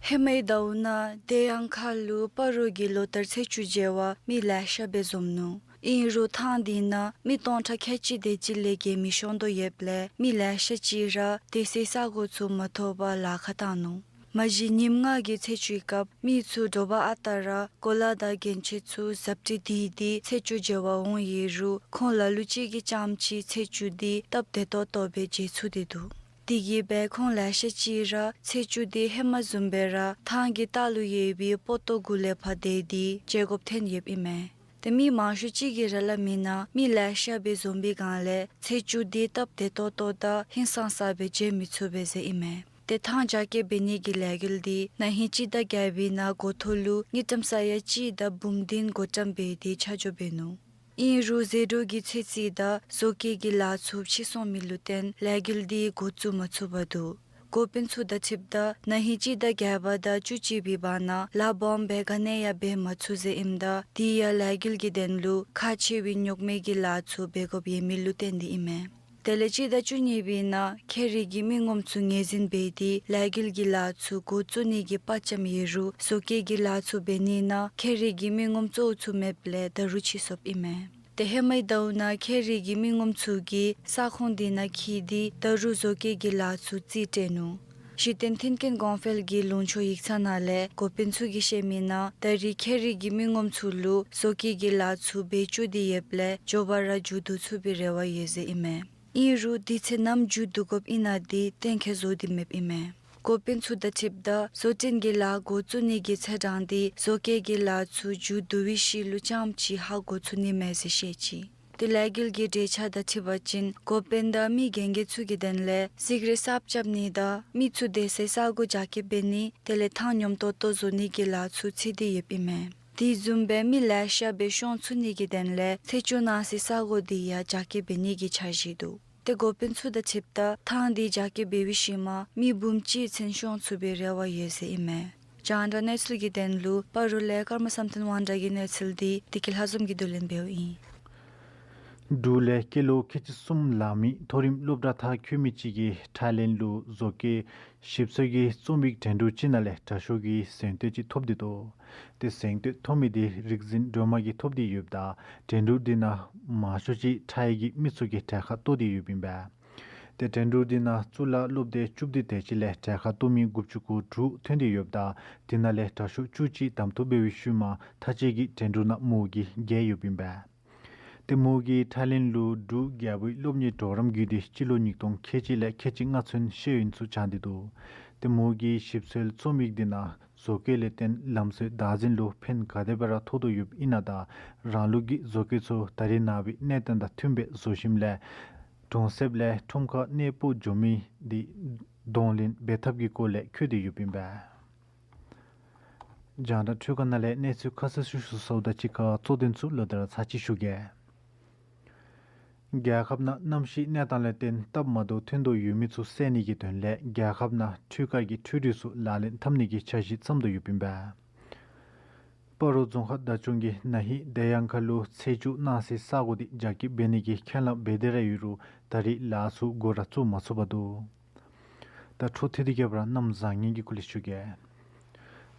ཧེ་མའི་ཟླཝ་ནང་བདེ་ཡང་ཁ་ལུ་སྤ་རོ་གི་ལོ་ལྟར་ཚེས་བཅུ་མཇལ་བར་མི་ལེ་ཤ་སྦེ་འཛོམས་ནུག། ཨིན་རུང་ཐེངས་འདི་ནང་མི་སྟོང་ཕྲག་ཁལ་གཅིག་དེ་ཅིག་ལས་བརྒལ་མི་ཤོང་དོ་ཡོདཔ་ལས་མི་ལེ་ཤ་ཅིག་ར་དེ་ཚེ་ས་གོ་ཚུ་མ་ཐོབ་པར་ལཱ་ཁག་བཏང་ནུག། མ་གཞི་ཉིནམ་ལྔ་གི་ཚེས་བཅུའི་སྐབས་མི་ཚུ་དྲོ་པ་ཨ་རྟག་ར་གོ་ལ་དང་རྒྱན་ཆས་ཚུ་གཟབ་སྤྲས་འདི་འདི་ཚེས་བཅུ་མཇལ་བར་འོང་ཡོད་རུང་ཁོང་ལ་ལུ་ཅིག་གིས་རྐྱངམ་ཅིག་ཚེས་བཅུ་འདི་སྟབས་བདེ་ཏོག་ཏོ་སྦེ་མཇལ་ཚུགས་ཏེ་འདུག། དེ་གིས་སྦེ་ཁོང་ལེ་ཤ་ཅིག་ར་ཚེས་བཅུ་འདི་ཧེ་མ་བཟུམ་སྦེ་ར་ཐང་གི་ལྟག་ལུ་ཡོད་པའི་སྤོ་ཏོ་གུ་ལས་ཕར་བསྡད་དེ་མཇལ་དགོཔ་ཐོན་ཡོདཔ་ཨིན་མས། ཏེ་མི་མང་ཤོས་ཅིག་གིས་ར་སླབ་མི་ནང་མི་ལེ་ཤ་སྦེ་འཛོམས་པའི་སྒང་ལས་ཚེས་བཅུ་འདི་སྟབས་བདེ་ཏོག་ཏོ་དང་ཧིང་སངས་ས་སྦེ་མཇལ་མི་ཚུགས་པས་ཟེར་ཨིན་མས། ཏེ་ཐང་རྒྱ་སྐྱེད་འབད་ནི་གི་ལས་འགུལ་འདི་ན་ཧིང་སྤྱི་ཟླ་བརྒྱད་པའི་ནང་འགོ་ཐོག་ལུ་དངུལ་ཀྲམ་ས་ཡ་གཅིག་དང་འབུམ་བདུན་བགོ་བཀྲམ་འབད་དེ་ཆ་འཇོག་འབད་ནུག། ཨིན་རུང་ཟད་འགྲོ་གི་ཚོད་རྩིས་དང་བཟོ་བཀོད་ཀྱི་ལཱ་ཚུ་ཕྱིས་སོང་མི་ལུ་བརྟེན་ལས་འགུལ་འདི་འགོ་བཙུགས་མ་ཚུགས་པར་འདུག། འགོ་དཔོན་ཚུ་དང་འཁྲིལཝ་ད་ན་ཧིང་སྤྱི་ཟླ་བརྒྱད་པ་དང་བཅུ་གཅིག་པའི་བར་ན་ལཱ་སྦོམ་སྦེ་ག་ནི་ཡང་འབད་མ་ཚུགས་ཟེར་ཨིནམ་ད་དེ་ཡང་ལས་འགུལ་གྱི་དོན་ལུ་ཁག་ཆེ་བའི་རྙོག་མའི་གི་ལཱ་ཚུ་འབད་དགོཔ་ཡོད་མི་ལུ་བརྟེན་ཏེ་ཨིན་མས། དེ་ལས་སྤྱི་ཟླ་བཅུ་གཉིས་པའི་ནང་ཁྱད་རིག་གི་མི་ངོམ་ཚུ་ངོས་འཛིན་འབད་དེ་ལས་འགུལ་གྱི་ལཱ་ཚུ་འགོ་བཙུགས་ནི་གི་དཔའ་བཅམ་ཡོད་རུང་བཟོ་བཀོད་ཀྱི་ལཱ་ཚུ་འབད་ནི་ནང་ཁྱད་རིག་གི་མི་ངོམ་གཙོ་བོ་ཚུ་མེདཔ་ལས་ད་རུང་ཕྱིས་སོཔ་ཨིན་མས། ཏེ་ཧེ་མའི་ཟླཝ་ནང་ཁྱད་རིག་གི་མི་ངོམ་ཚུ་གིས་ས་ཁོངས་དེ་ནང་འཁྱིད་དེ་ད་རུང་བཟོ་བཀོད་ཀྱི་ལཱ་ཚུ་རྩིས་སྤྲོད་ནུག། གཞི་རྟེན་མཐུན་རྐྱེན་གོང་འཕེལ་གྱི་ལུང་ཕྱོགས་ཡིག་ཚང་ནང་ལས་འགོ་དཔོན་ཚུ་གིས་བཤད་མི་ནང་ད་རེས་ཁྱད་རིག་གི་མི་ངོམ་ཚུ་ལུ་བཟོ་བཀོད་ཀྱི་ལཱ་ཚུ་འབད་བཅུག་སྟེ་ཡོདཔ་ལས་མགྱོགས་པ་ར་མཇུག་བསྡུ་ཚུགས་པའི་རེ་བ་ཡོད་ཟེར་ཨིན་མས། ཨིན་རུང་དུས་ཚོད་ནམ་མཇུག་བསྡུ་དགོཔ་ཨིན་ན་དེ་གཏན་འཁེལ་བཟོ་སྟེ་མེདཔ་ཨིན་མས། འགོ་དཔོན་ཚུ་དང་འཁྲིལཝ་ད་བཟོ་སྐྲུན་གྱི་ལཱ་འགོ་བཙུགས་ནི་གི་ཚེས་གྲངས་དེ་བཟོ་བཀོད་ཀྱི་ལཱ་ཚུ་མཇུག་བསྡུ་བའི་ཤུལ་ལུ་རྐྱངམ་ཅིག་ཧ་གོ་ཚུགས་ནི་མས་ཟེར་བཤད་ཅི། ཏེ་ལས་འགུལ་གྱི་གྲོས་འཆར་དང་འཁྲིལ་བ་ཅིན་འགོ་དཔོན་དང་མི་རྒན་རྒོན་ཚུ་གི་དོན་ལས་ཚིག་རེ་གསརཔ་རྐྱབ་ནི་དང་མི་ཚུ་སྡོད་སའི་ས་གོ་རྒྱ་སྐྱེད་འབད་ནི་དེ་ལས་ཐང་སྙོམས་ཏོག་ཏོ་བཟོ་ནི་གི་ལཱ་ཚུ་ཚུད་དེ་ཡོདཔ་ཨིན་མས། དེ་བཟུམ་སྦེ་མི་ལེ་ཤ་སྦེ་ཤོང་ཚུགས་ནི་གི་དོན་ལས་ཚེས་བཅུ་གནང་སའི་ས་གོ་དེ་ཡང་རྒྱ་སྐྱེད་འབད་ནི་གི་འཆར་གཞི་འདུག། ཏེ་འགོ་དཔོན་ཚུ་དང་འཁྲིལཝ་ད་ཐང་དེ་རྒྱ་སྐྱེད་འབད་བའི་ཤུལ་མ་མི་འབུམ་གཅིག་ཚུན་ཤོང་ཚུགས་པའི་རེ་བ་ཡོད་ཟེར་ཨིན་མས། རྒྱང་བསྒྲགས་གནས་ཚུལ་གྱི་དོན་ལུ་སྤ་རོ་ལས་ཀརྨ་བསམ་གཏན་དབང་གྲགས་ཀྱི་གནས་ཚུལ་དེ་བདེ་སྐྱིད་ལྷ་འཛོམས་ཀྱིས་བསྡུ་ལེན་འབདཝ་ཨིན། འབྲུག་ལས་སྐྱེས་ལོ་ཁལ་གཅིག་གསུམ་ལང་མི་མཐོ་རིམ་སློབ་གྲྭ་མཐར་འཁྱོལ་མི་ཅིག་གིས་ཐའི་ལེནཌ་ལུ་བཟོ་བཀོད་ཞིབ་འཚོལ་གྱི་རྩོམ་ཡིག་འགྲན་བསྡུར་ཅིག་ནང་ལས་དྲག་ཤོས་ཀྱི་གཟེངས་བསྟོད་ཅིག་ཐོབ་སྟེ་འདུག། ཏེ་གཟེངས་བསྟོད་ཐོབ་མི་དེ་རིག་འཛིན་སྒྲོལ་མ་གིས་ཐོབ་སྟེ་ཡོདཔ་ད་འགྲན་བསྡུར་དེ་ནང་མང་ཤོས་ཅིག་ཐའི་གི་མི་ཚུ་གིས་གྲལ་ཁར་གཏོགས་ཏེ་ཡོདཔ་ཨིན་པས། ཏེ་འགྲན་བསྡུར་དེ་ནང་གཙུག་ལག་སློབ་སྡེ་བཅུ་བདུན་དེ་ཅིག་ལས་གྲལ་ཁར་གཏོགས་མི་དགུ་བཅུ་གོ་དྲུག་ཐོན་ཏེ་ཡོདཔ་ད་དེ་ནང་ལས་དྲག་ཤོས་བཅུ་གཅིག་གདམ་འཐུ་འབད་བའི་ཤུལ་མ་མཐའ་དཔྱད་ཀྱི་འགྲན་བསྡུར་ནང་མོ་གིས་རྒྱལ་ཡོདཔ་ཨིན་པས། ཏེ་མོ་གིས་ཐའི་ལེནཌ་ལུ་འབྲུག་རྒྱལ་པོའི་སློབ་གཉེར་གྲོགས་རམ་བརྒྱུད་དེ་སྤྱི་ལོ་ཉིས་སྟོང་ཁལ་གཅིག་ལས་ཁལ་གཅིག་ལྔ་ཚུན་ཤེས་ཡོན་ཚུ་སྦྱངས་ཏེ་འདུག། ཏེ་མོ་གིས་ཞིབ་འཚོལ་རྩོམ་ཡིག་དེ་ནང་བཟོ་བཀོད་ལས་བརྟེན་ལམ་སྲོལ་བདག་འཛིན་ལུ་ཕན་ག་དེ་སྦེ་ར་ཐོགས་དོ་ཡོདཔ་ཨིན་ན་དང་རང་ལུགས་ཀྱི་བཟོ་བཀོད་ཚུ་ད་རེས་ནངས་པའི་གནས་སྟངས་དང་མཐུནམ་སྦེ་བཟོ་ཞིནམ་ལས་གྲོང་གསེབ་ལས་ཁྲོམ་ཁར་གནས་སྤོ་འགྱོ་མི་དེ་གདོང་ལེན་འབད་ཐབས་ཀྱི་སྐོར་ལས་འཁོད་དེ་ཡོདཔ་ཨིན་པས། རྒྱང་བསྒྲགས་འཕྲུལ་ཁང་ནང་ལས་གནས་ཚུལ་ཁ་གསལ་ཞུ་ཞུ་ཚརཝ་དང་གཅིག་ཁར་གཙོ་དོན་ཚུ་ལོག་སྟེ་ར་ཚར་གཅིག་ཞུ་གེ། རྒྱལ་ཁབ་ནང་གནམ་གཤིས་གནས་སྟངས་ལས་བརྟེན་སྟབས་མ་བདེཝ་ཐོན་དོ་ཡོད་མི་ཚུ་སེལ་ནི་གི་དོན་ལས་རྒྱལ་ཁབ་ནང་འཕྲུལ་དཀར་གྱི་འཕྲུལ་རིགས་ཚུ་ལག་ལེན་འཐབ་ནི་གི་འཆར་གཞི་བརྩམ་དོ་ཡོདཔ་ཨིན་པས། སྤ་རོ་རྫོང་ཁག་བདག་སྐྱོང་གིས་ན་ཧིང་བདེ་ཡངས་ཁ་ལུ་ཚེས་བཅུ་གནང་སའི་ས་གོ་དེ་རྒྱ་སྐྱེད་འབད་ནི་གི་ཁས་བླངས་འབད་དེ་ར་ཡོད་རུང་ད་རེས་ལཱ་ཚུ་འགོ་ར་བཙུགས་མ་ཚུགས་པར་འདུག། ད་འཕྲོ་མཐུད་དེ་གི་སྦེ་ར་གནམ་བཟང་ངན་གྱི་སྐོར་ལས་ཞུ་གེ།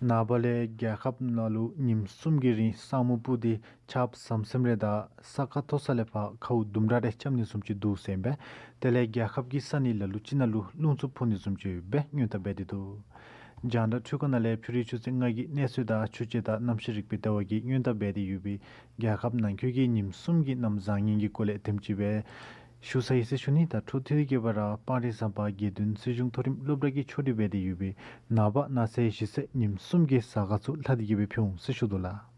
ནངས་པ་ལས་རྒྱལ་ཁབ་ནང་ལུ་ཉིནམ་གསུམ་གྱི་རིང་ས་སྨུག་སྤུབས་ཏེ་ཆརཔ་ཟམ་ཟིམ་རེ་དང་ས་ཁ་མཐོ་ས་ལས་ཕར་ཁཝ་ལྡུམ་ར་རེ་རྐྱབ་ནི་བཟུམ་ཅིག་འདུག་ཟེར་ཨིན་པས། དེ་ལས་རྒྱལ་ཁབ་ཀྱི་ས་གནས་ལ་ལུ་ཅིག་ནང་ལུ་རླུང་འཚུབ་འཕུ་ནི་བཟུམ་ཅིག་ཡོདཔ་སྦེ་སྔོན་བརྡ་འབད་དེ་འདུག། རྒྱང་བསྒྲགས་འཕྲུལ་ཁང་ནང་ལས་ཕྱི་རུའི་ཆུ་ཚོད་ལྔ་གི་གནས་ཚུལ་དང་ཆུ་སྤྱོད་དང་གནམ་གཤིས་རིག་པའི་ལྟེ་བ་གིས་སྔོན་བརྡ་འབད་དེ་ཡོད་པའི་རྒྱལ་ཁབ་ནང་འཁོད་ཀྱི་ཉིནམ་གསུམ་གྱི་གནམ་བཟང་ངན་གྱི་སྐོར་ལས་དེམ་ཅིག་སྦེ་ཞུ་ཚར་ཡི་ཟེར་ཞུ་ནི། ད་འཕྲོ་མཐུད་དེ་གི་སྦེ་ར་སྤང་རི་ཟམ་པ་དགེ་འདུན་ཚུལ་བཞུགས་མཐོ་རིམ་སློབ་གྲྭ་གིས་ཕྱོགས་སྒྲིག་འབད་དེ་ཡོད་པའི་ནངས་པ་གནངས་ཚེ་གཞེས་ཚེ་ཉིནམ་གསུམ་གྱི་གཟའ་སྐར་ཚུ་ལྷག་སྟེ་གི་སྦེ་ཕུལ་འོང་ཟེར་ཞུ་དོ་ལགས།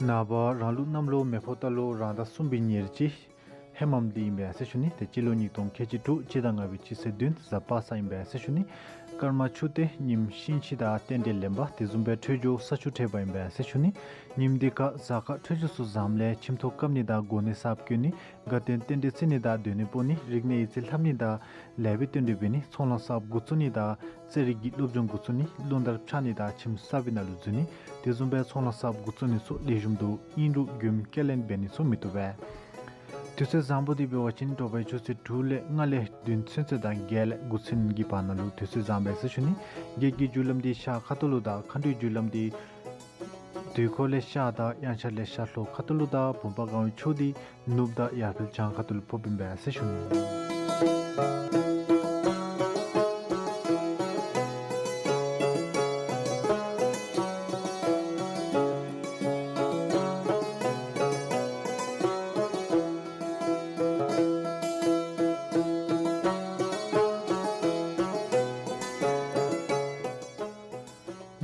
ནངས་པ་རང་ལུགས་གནམ་ལོ་མེ་ཕོ་རྟ་ལོ་རང་ཟླ་གསུམ་པའི་ཉེར་གཅིག་ཧེ་མམ་ལི་ཨིན་པས་ཟེར་ཞུ་ནི། ཏེ་སྤྱི་ལོ་ཉིས་སྟོང་ཁལ་གཅིག་དྲུག་སྤྱི་ཟླ་ལྔ་པའི་སྤྱི་ཚེས་བདུན་གཟའ་པ་སངས་ཨིན་པས་ཟེར་ཞུ་ནི། སྐར་མ་ཆུ་སྟོད་ཉིམ་ཤིང་ཁྱི་དང་རྟེན་འབྲེལ་ལེན་པ་དེ་བཟུམ་སྦེ་འཕྲོད་སྦྱོར་ས་ཆུ་འཕྲད་པ་ཨིན་པས་ཟེར་ཞུ་ནི། ཉིནམ་དེ་ཁར་གཟའ་སྐར་འཕྲོད་སྦྱོར་ཚུ་བཟངམ་ལས་ཁྱིམ་ཐོག་བཀབ་ནི་དང་གོ་གནས་གསརཔ་བསྐོ་ནི་དགའ་སྟོན་རྟེན་འབྲེལ་བརྩི་ནི་དང་སྡོད་གནས་སྤོ་ནི་རིག་གནས་ཡིག་རྩིས་ལྷབ་ནི་དང་ལེགས་པའི་རྟེན་འབྲེལ་འབད་ནི་ཚོང་ལཱ་གསརཔ་འགོ་བཙུགས་ནི་དང་རྩེད་རིགས་ཀྱི་སློབ་སྦྱོང་འགོ་བཙུགས་ནི་རླུང་དར་འཕྱར་ནི་དང་ཁྱིམ་གསར་པའི་ནང་ལུ་འཛུལ་ནི་དེ་བཟུམ་སྦེ་ཚོང་ལཱ་གསརཔ་འགོ་བཙུགས་ནི་ཚུ་ལེགས་ཤོམ་འདུག། ཨིན་རུང་མགྱོནམ་སྐྱེལ་ལེན་འབད་ནི་ཚུ་མི་བཏུབ་པས། དུས་ཚོད་བཟང་པོ་དེ་འབད་བ་ཅིན་དྲོ་པའི་ཆུ་ཚོད་དྲུག་ལས་ལྔ་ལས་བདུན་ཚུན་ཚོད་དང་བརྒྱད་ལས་དགུ་ཚུན་གྱི་བར་ན་ལུ་དུས་ཚོད་བཟང་པས་ཟེར་ཞུ་ནི། བརྒྱད་ཀྱི་རྒྱུ་ལམ་དེ་ཤར་ཁ་ཐུག་ལུ་དང་མཁའ་འགྲོའི་རྒྱུ་ལམ་དེ་དུས་འཁོར་ལས་ཤར་དང་དབྱངས་འཆར་ལས་ཤར་ལྷོ་ཁ་ཐུག་ལུ་དང་བུམ་པ་གང་བའི་ཕྱོགས་དེ་ནུབ་དང་ཡར་འཕེལ་བྱང་ཁ་ཐུག་ལུ་ཕོགཔ་ཨིན་པས་ཟེར་ཞུ་ནི།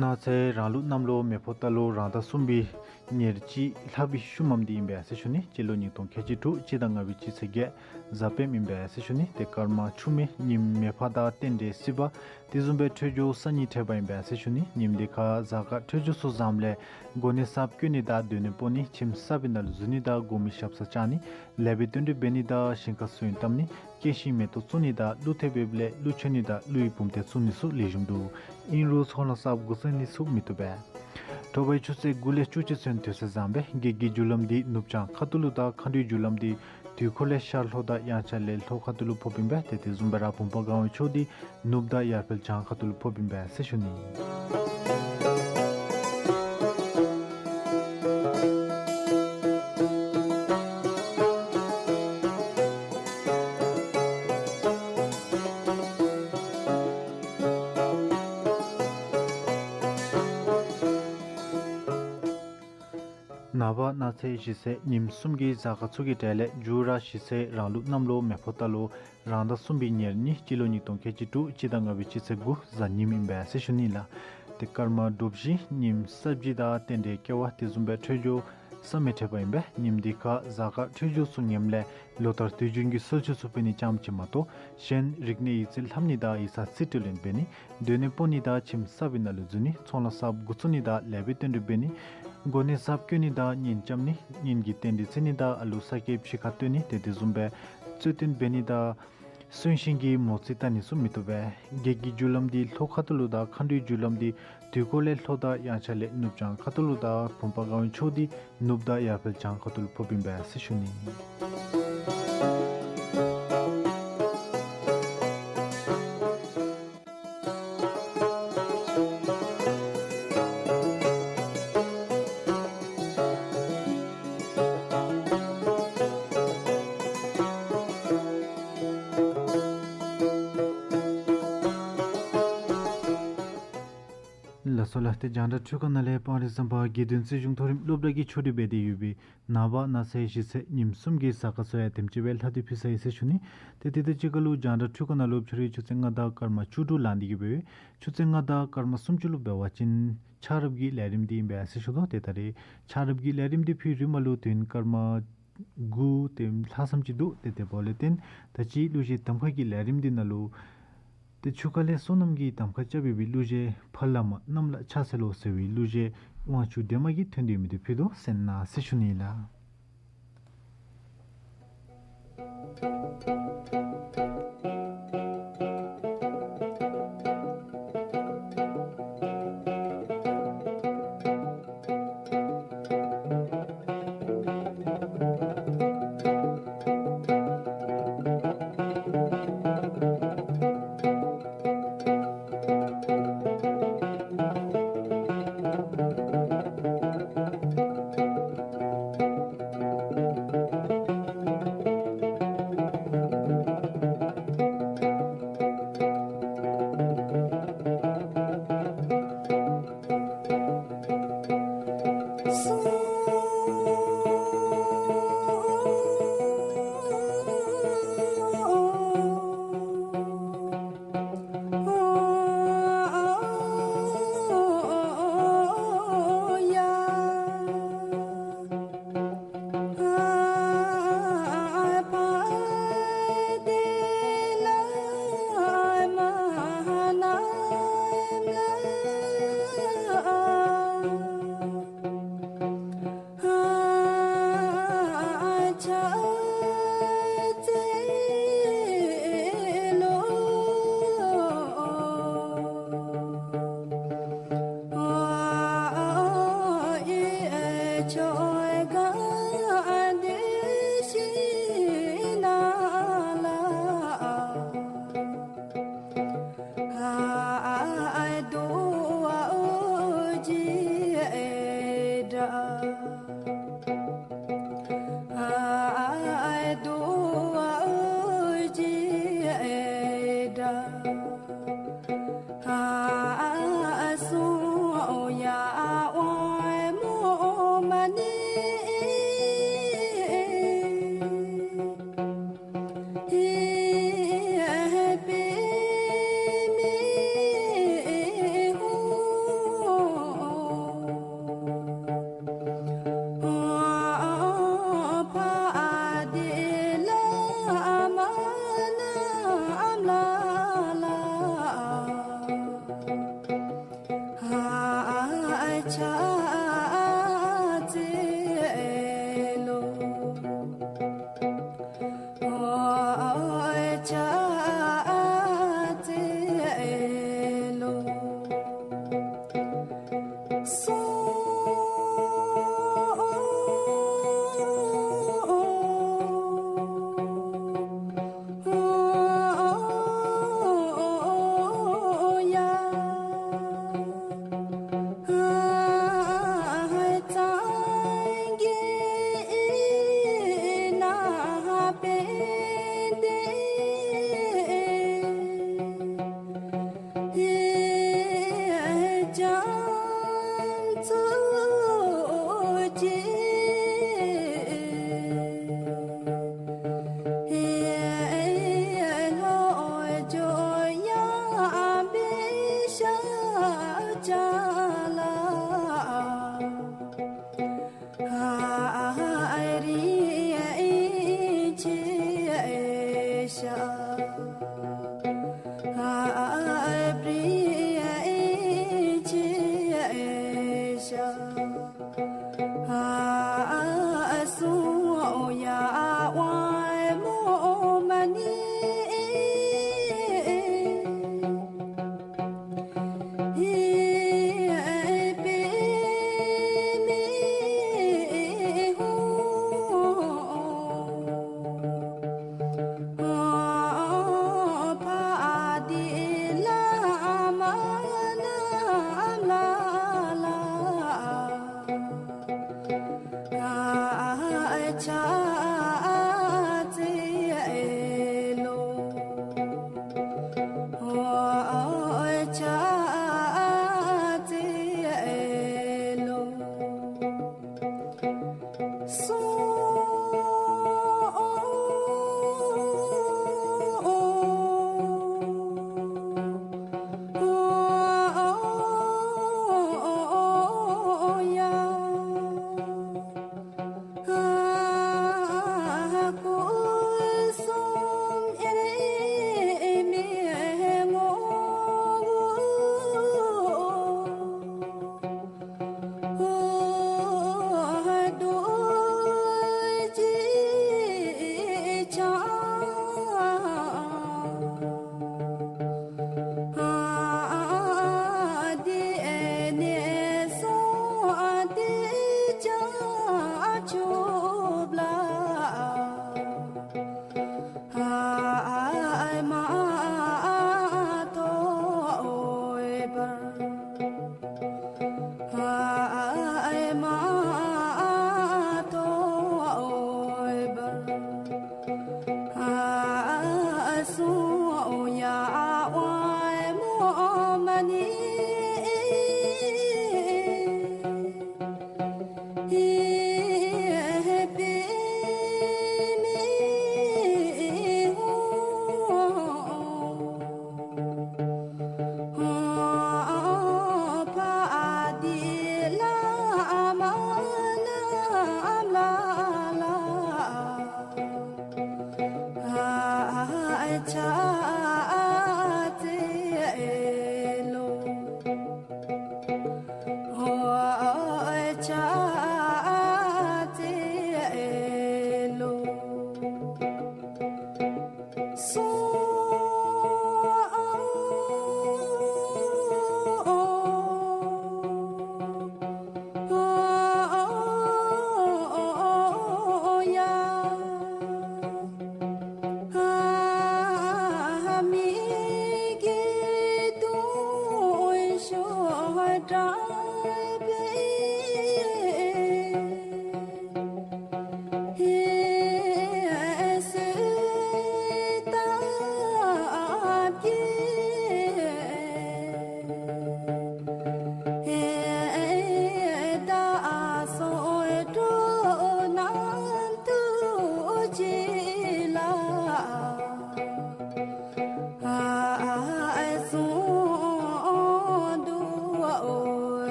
གནངས་ཚེ་རང་ལུགས་གནམ་ལོ་མེ་ཕོ་རྟ་ལོ་རང་ཟླ་གསུམ་པའི་ ཉེར་གཅིག་ལྷགཔ་སྦེ་ཤུལ་མམ་འདི་ཨིན་པས་ཟེར་ཞུ་ནི། སྤྱི་ལོ་ཉིས་སྟོང་ཁལ་གཅིག་དྲུག་སྤྱི་ཟླ་ལྔ་པའི་སྤྱི་ཚེས་བརྒྱད་གཟའ་སྤེནམ་ཨིན་པས་ཟེར་ཞུ་ནི། ཏེ་སྐར་མ་ཆུ་མེ་ཉིམ་མེ་ཕག་དང་རྟེན་འབྲེལ་སྲིད་པ་དེ་བཟུམ་སྦེ་འཕྲོད་སྦྱོར་ས་གཉིས་འཕྲད་པ་ཨིན་པས་ཟེར་ཞུ་ནི། ཉིནམ་འདི་ཁར་གཟའ་སྐར་འཕྲོད་སྦྱོར་ཚུ་བཟངམ་ལས་གོ་གནས་གསརཔ་བསྐོ་ནི་དང་སྡོད་གནས་སྤོ་ནི་ཁྱིམ་གསརཔ་ནང་ལུ་འཛུལ་ནི་དང་དགོ་མི་ཞབས་སར་བཅར་ནི་ལེགས་པའི་དོན་འགྲུབ་འབད་ནི་དང་ཞིང་ཁར་སོན་བཏབ་ནི་སྐྱེ་ཤིང་མེ་ཏོག་བཙུགས་ནི་དང་ཀླུ་ཐེབས་འབདཝ་ལས་ཀླུ་མཆོད་ནི་དང་ཀླུ་ཡི་བུམ་ཐེབས་བཙུགས་ནི་ཚུ་ལེགས་ཤོམ་འདུག། ཨིན་རུང་ཚོང་ལཱ་གསརཔ་འགོ་བཙུགས་ནི་ཚུ་མི་བཏུབ་པས། དྲོ་པའི་ཆུ་ཚོད་དགུ་ལས་བཅུ་གཅིག་ཚུན་དུས་ཚོད་བཟང་པས། བགེགས་ཀྱི་རྒྱུ་ལམ་འདི་ནུབ་བྱང་ཁ་ཐུག་ལུ་དང་མཁའ་འགྲོའི་རྒྱུ་ལམ་འདི་དུས་འཁོར་ལས་ཤར་ལྷོ་དང་དབྱངས་འཆར་ལས་ལྷོ་ཁ་ཐུག་ལུ་ཕོགཔ་ཨིན་པས། ཏེ་དེ་བཟུམ་སྦེ་ར་བུམ་པ་གང་བའི་ཕྱོགས་འདི་ནུབ་དང་ཡར་འཕེལ་བྱང་ཁ་ཐུག་ལུ་ཕོགཔ་ཨིན་པས་ཟེར་ཞུ་ནི། ནངས་པ་གནངས་ཚེ་གཞེས་ཚེ་ཉིནམ་གསུམ་གྱི་གཟའ་སྐར་ཚུ་གི་གྲས་ལས་མཇུག་ར་གཞེས་ཚེ་རང་ལུགས་གནམ་ལོ་མེ་ཕོ་རྟ་ལོ་རང་ཟླ་གསུམ་པའི་ཉེར་གཉིས་སྤྱི་ལོ་ཉིས་སྟོང་ཁལ་གཅིག་དྲུག་སྤྱི་ཟླ་ལྔ་པའི་སྤྱི་ཚེས་དགུ་གཟའ་ཉིམ་ཨིན་པས་ཟེར་ཞུ་ནི་ལགས། ཏེ་སྐར་མ་དྲོ་པ་བཞི་ཉིནམ་གསརཔ་བཞི་དང་རྟེན་འབྲེལ་སྐྱེ་བ་དེ་བཟུམ་སྦེ་འཕྲོད་སྦྱོར་ས་མེ་འཕྲད་པ་ཨིན་པས། ཉིནམ་འདི་ཁར་གཟའ་སྐར་འཕྲོད་སྦྱོར་ཚུ་ངནམ་ལས་ལོ་ལྟར་དུས་རྒྱུན་གྱི་གསོལ་མཆོད་ཚུ་ཕུལ་ནི་ཙམ་ཅིག་མ་གཏོགས་གཞན་རིག་གནས་ཡིག་རྩིས་ལྷབ་ནི་དང་ཡིག་ཚང་རྩིས་སྤྲོད་ལེན་འབད་ནི་སྡོད་གནས་སྤོ་ནི་དང་ཁྱིམ་གསརཔ་ནང་ལུ་འཛུལ་ནི་ཚོང་ལཱ་གསརཔ་འགོ་བཙུགས་ནི་དང་ལེགས་པའི་དོན་འགྲུབ་འབད་ནི་གོ་གནས་གསརཔ་བསྐོ་ནི་དང་གཉེན་རྐྱབ་ནི་གཉེན་གྱི་རྟེན་འབྲེལ་བརྩི་ནི་དང་ཨ་ལུ་ས་སྐྱེས་ཕྱི་ཁར་བཏོན་ནི་ཏེ་དེ་བཟུམ་སྦེ་རྩོད་ལྡན་འབད་ནི་དང་གསོན་གཤིན་གྱི་མོ་རྩིས་བལྟ་ནི་ཚུ་མི་བཏུབ་པས། བགེགས་ཀྱི་རྒྱུ་ལམ་འདི་ལྷོ་ཁ་ཐུག་ལུ་དང་མཁའ་འགྲོའི་རྒྱུ་ལམ་འདི་དུས་འཁོར་ལས་ལྷོ་དང་དབྱངས་འཆར་ལས་ནུབ་བྱང་ཁ་ཐུག་ལུ་དང་བུམ་པ་གང་བའི་ཕྱོགས་འདི་ནུབ་དང་ཡར་འཕེལ་བྱང་ཁ་ཐུག་ལུ་ཕོགཔ་ཨིན་པས་ཟེར་ཞུ་ནི། ལགས་སོ་ལགས། ཏེ་རྒྱང་བསྒྲགས་འཕྲུལ་ཁང་ནང་ལས་སྤང་རི་ཟམ་པ་དགེ་འདུན་རྩིས་གཞུང་མཐོ་རིམ་སློབ་གྲྭ་གི་ཆོས་སྒྲིག་འབད་དེ་ཡོད་པའི་ནངས་པ་གནངས་ཚེ་གཞེས་ཚེ་ཉིནམ་གསུམ་གྱི་གཟའ་སྐར་ཚུ་ཡང་དེམ་ཅིག་སྦེ་ལྷག་སྟེ་ཕུལ་ཚར་ཡི་ཟེར་ཞུ་ནི། ཏེ་དེ་དང་གཅིག་ཁར་ལུ་རྒྱང་བསྒྲགས་འཕྲུལ་ཁང་ནང་ལུ་ཕྱི་རུའི་ཆུ་ཚོད་ལྔ་དང་སྐར་མ་བཅུ་དྲུག་ལང་སྟེ་གི་སྦེ་ཆུ་ཚོད་ལྔ་དང་སྐར་མ་སུམ་ཅུ་ལུ་འབད་བ་ཅིན་ཆ་རོགསཔ་གི་ལས་རིམ་འདི་ཨིན་པས་ཟེར་ཞུ་དོ། ཏེ་ད་རེས་ཆ་རོགསཔ་གི་ལས་རིམ་འདི་ཕུལ་རིམ་ལུ་དུས་ཡུན་སྐར་མ་དགུ་དེ་ལྷག་ཙམ་ཅིག་འདུག། ཏེ་དེ་འབདཝ་ལས་བརྟེན་ད་ཅི་གླུ་གཞས་གདམ་ཁ་གི་ལས་རིམ་འདི་ནང་ལུ་ཏེ་ཆུ་ཁ་ལས་སོ་ནམ་གྱི་གདམ་ཁ་རྐྱབ་ཡོད་པའི་གླུ་གཞས་ཕ་བླ་མ་གནམ་ལ་ཕྱག་འཚལ་ལོ་ཟེར་བའི་གླུ་གཞས་དབང་ཕྱུག་སྒྲོལ་མ་གིས་ཐོན་ཏེ་ཡོད་མི་འདི་ཕུལ་དོ་གསན་གནང་ཟེར་ཞུ་ནི་ལགས།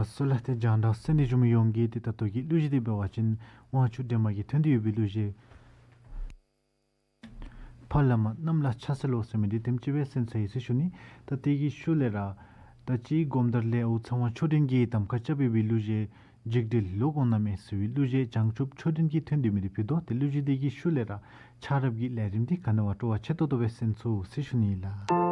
ལགས་སོ་ལགས། ཏེ་རྒྱང་བསྒྲགས་གསན་ཏེ་བཞུགས་མི་ཡོངས་ཀྱིས་ཏེ་ད་ལྟོ་གི་གླུ་གཞས་འདི་འབད་བ་ཅིན་དབང་ཕྱུག་སྒྲོལ་མ་གིས་ཐོན་ཏེ་ཡོད་པའི་གླུ་གཞས་ཕ་བླ་མ་རྣམས་ལ་ཕྱག་འཚལ་ལོ་ཟེར་མི་འདི་དེམ་ཅིག་སྦེ་གསན་ཚར་ཡི་ཟེར་ཞུ་ནི། ད་དེ་གི་ཤུལ་ལས་ར་ད་ཅི་སྒོམ་དར་ལས་འོག་ཚེ་དབང་ཆོས་སྒྲོན་གྱིས་གདམ་ཁ་རྐྱབ་པའི་གླུ་གཞས་འཇིགས་བྲལ་ལོ་གོང་ན་མེད་ཟེར་བའི་གླུ་གཞས་བྱང་ཆུབ་ཆོས་སྒྲོན་གྱིས་ཐོན་ཏེ་མི་འདི་ཕུལ་དོ། ཏེ་གླུ་གཞས་དེ་གི་ཤུལ་ལས་ར་ཆ་རོགས་ཀྱི་ལས་རིམ་འདི་ག་ནི་བ་སྤྲོ་བ་ཆེ་ཏོག་ཏོ་སྦེ་གསན་ཚུགས་ཟེར་ཞུ་ནི་ལགས།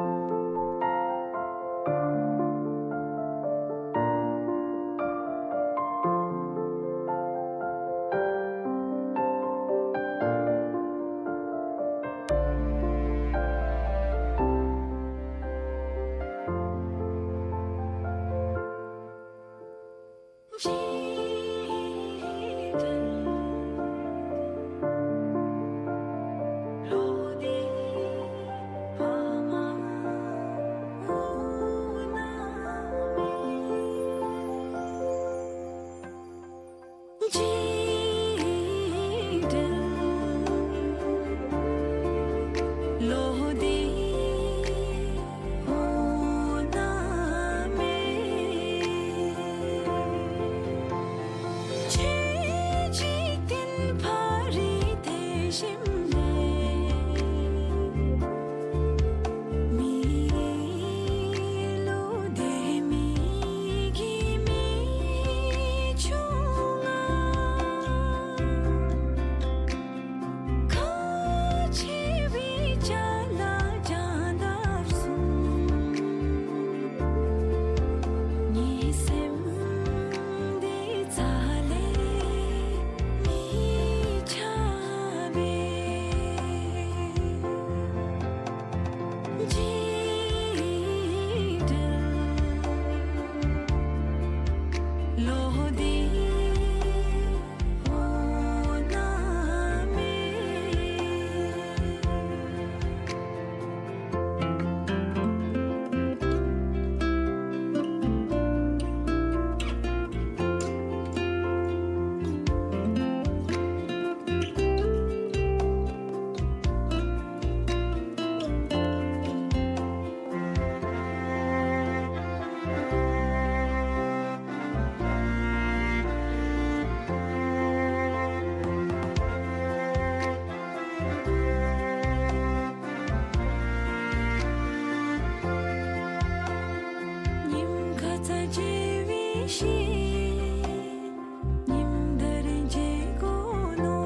ཉིནམ་ཟླ་རེ་བརྗེ་དགོ་ནོ།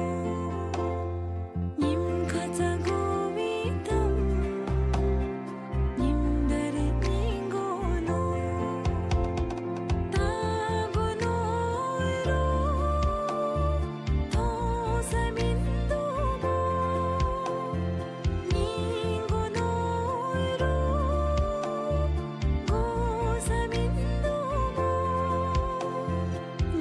ཉིནམ་ཁ་ཙ་དགོ་བའི་གཏམ། ཉིནམ་ཟླ་རེ་ཉན་དགོ་ནོ། ད་དགོ་ནོ་རུང་མཐོང་ས་མིན་འདུག་སྨོ། ཉན་དགོ་ནོ་རུང་གོ་ས་མིན་འདུག་སྨོ།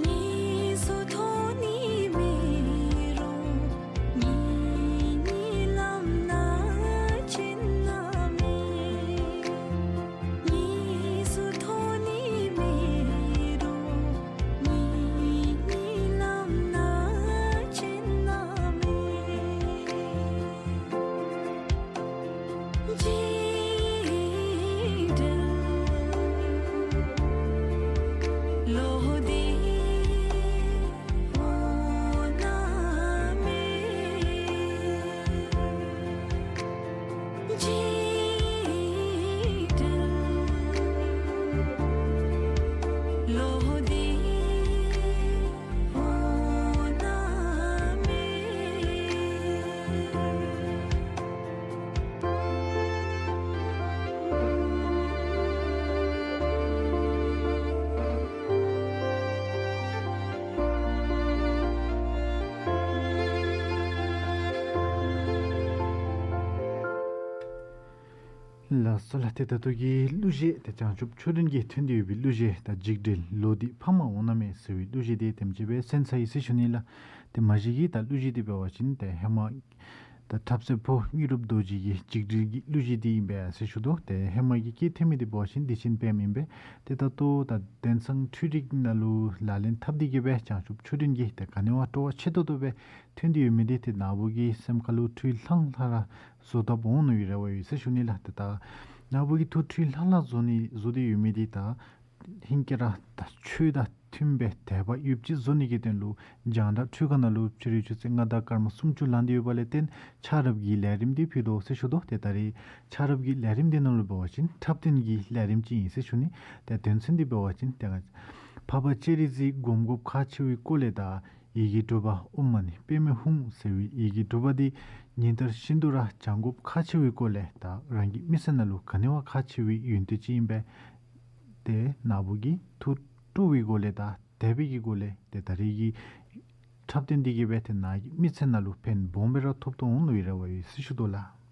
ཉན་སོ་མཐོང་ནི་མེད་རུང་ཉན་ནི་ལམ་སྣ་གཅིག་ན་མེད། ཉན་སོ་མཐོང་ནི་མེད་རུང་ཉན་ནི་ལམ་སྣ་གཅིག་ན་མེད། འཇིག་རྟེན་ལོ་འདི་འོང་ན་མེད། འཇིག་རྟེན་ལོ་འདི་འོང་ན་མེད། ལགས་སོ་ལགས། ཏེ་ད་ལྟོ་གི་གླུ་གཞས་ཏེ་བྱང་ཆུབ་མཆོག་སྤྲིན་གྱིས་ཐོན་ཏེ་ཡོད་པའི་གླུ་གཞས་ད་འཇིག་རྟེན་ལོ་འདི་ཕམ་འོང་ན་མེད་ཟེར་བའི་གླུ་གཞས་འདི་དེམ་ཅིག་སྦེ་གསན་ཚར་ཡི་ཟེར་ཞུ་ནི་ལགས། ཏེ་མ་གཞི་གི་ད་གླུ་གཞས་འདི་འབད་བ་ཅིན་ཏེ་ཧེ་མ་ད་འཁྲབ་སྟོན་པོ་དངོས་གྲུབ་རྡོ་རྗེ་གི་འཇིག་རྟེན་གྱི་གླུ་གཞས་འདི་ཨིན་པས་ཟེར་ཞུ་དོ། ཏེ་ཧེ་མ་གི་སྐད་འཐེན་མི་འདི་འབད་བ་ཅིན་བདེ་ཆེན་དཔལམོ་ཨིན་པས། ཏེ་ད་ལྟོ་ད་དེང་སང་འཕྲུལ་རིག་ནང་ལུ་ལག་ལེན་འཐབ་སྟེ་གི་སྦེ་བྱང་ཆུབ་མཆོག་སྤྲིན་གྱིས་ཏེ་ག་ནི་བ་སྤྲོ་བ་ཆེ་ཏོག་ཏོ་སྦེ་ཐོན་ཏེ་ཡོད་མི་འདི་ཏེ་ནཱ་བུ་གི་སེམས་ཁ་ལུ་འཁྲུལ་ལྷང་ལྷང་ར་བཟོ་དཔ་འོང་ནི་ཡོད་རེ་བ་ཡོད་ཟེར་ཞུ་ནི་ལགས། ཏེ་ད་ནཱ་བུ་གི་ཐུགས་འཁྲུལ་ལྷང་ལྷང་བཟོ་ནི་བཟོ་སྟེ་ཡོད་མི་འདི་ད་ཧིང་གི་ར་ད་ཆོས་དང་མཐུན་པའི་དད་པ་ཡོདཔ་ཅིག་བཟོ་ནི་གི་དོན་ལུ་རྒྱང་བསྒྲགས་འཕྲུལ་ཁང་ནང་ལུ་ཕྱི་རུ་ཆུ་ཚོད་ལྔ་དང་སྐར་མ་སུམ་ཅུ་ལང་སྟེ་ཡོད་པ་ལས་བརྟེན་ཆ་རབས་ཀྱི་ལས་རིམ་འདི་ཕུལ་དོ་ཟེར་ཞུ་དོ། ཏེ་ད་རེས་ཆ་རབས་ཀྱི་ལས་རིམ་འདི་ནང་ལུ་འབད་བ་ཅིན་འཁྲབ་སྟོན་གྱི་ལས་རིམ་ཅིག་ཨིན་ཟེར་ཞུ་ནི། ཏེ་དོན་ཚན་འདི་འབད་བ་ཅིན་ཏེ་ང་འཕགས་པ་སྤྱན་རས་གཟིགས་སྒོམ་དགོཔ་ཁག་ཆེ་བའི་སྐོར་ལས་དང་ཡི་གེ་དྲུག་པ་ཨོཾ་མ་ཎི་པདྨེ་ཧཱུྃ་ཟེར་བའི་ཡི་གེ་དྲུག་པ་འདི་ཉིན་ལྟར་བཞིན་དུ་ར་བགྱང་དགོཔ་ཁག་ཆེ་བའི་སྐོར་ལས་དང་རང་གི་མི་ཚེ་ནང་ལུ་ག་ནི་བ་ཁག་ཆེ་བའི་ཡོན་ཏན་ཅིག་ཨིན་པས། ཏེ་ནཱ་བུ་གིས་ཐུགས་སྤྲོ་བའི་སྒོ་ལས་དང་དད་པའི་གི་སྒོ་ལས་ཏེ་ད་རེས་ཀྱི་འཁྲབ་སྟོན་འདི་གིས་སྦེ་ཏེ་ནཱ་གི་མི་ཚེ་ནང་ལུ་ཕན་སྦོམ་སྦེ་ར་ཐོགས་ཏེ་འོང་ནི་ཡོད་རེ་བ་ཡོད་ཟེར་ཞུ་དོ་ལགས།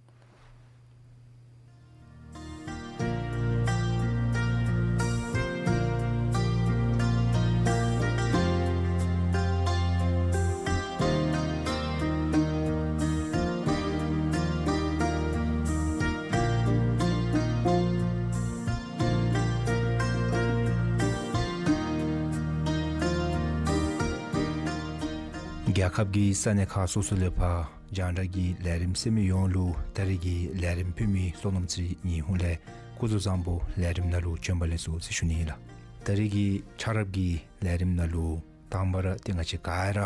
རྒྱལ་ཁབ་ཀྱི་ས་གནས་ཁག་སོ་སོ་ལས་ཕར་རྒྱང་བསྒྲགས་ཀྱི་ལས་རིམ་གསན་མི་ཡོངས་ལུ་ད་རེས་ཀྱི་ལས་རིམ་ཕུལ་མི་བསོད་ནམས་ཚེ་རིང་ཉི་ཧོང་ལས་སྐུ་གཟུགས་བཟང་པོ་ལས་རིམ་ནང་ལུ་བྱོན་པ་ལེགས་སོ་ཟེར་ཞུ་ནི་ཨིན་ལགས། ད་རེས་ཀྱི་ཆ་རབས་ཀྱི་ལས་རིམ་ནང་ལུ་དང་པ་ར་ཏེ་ང་བཅས་ག་ར་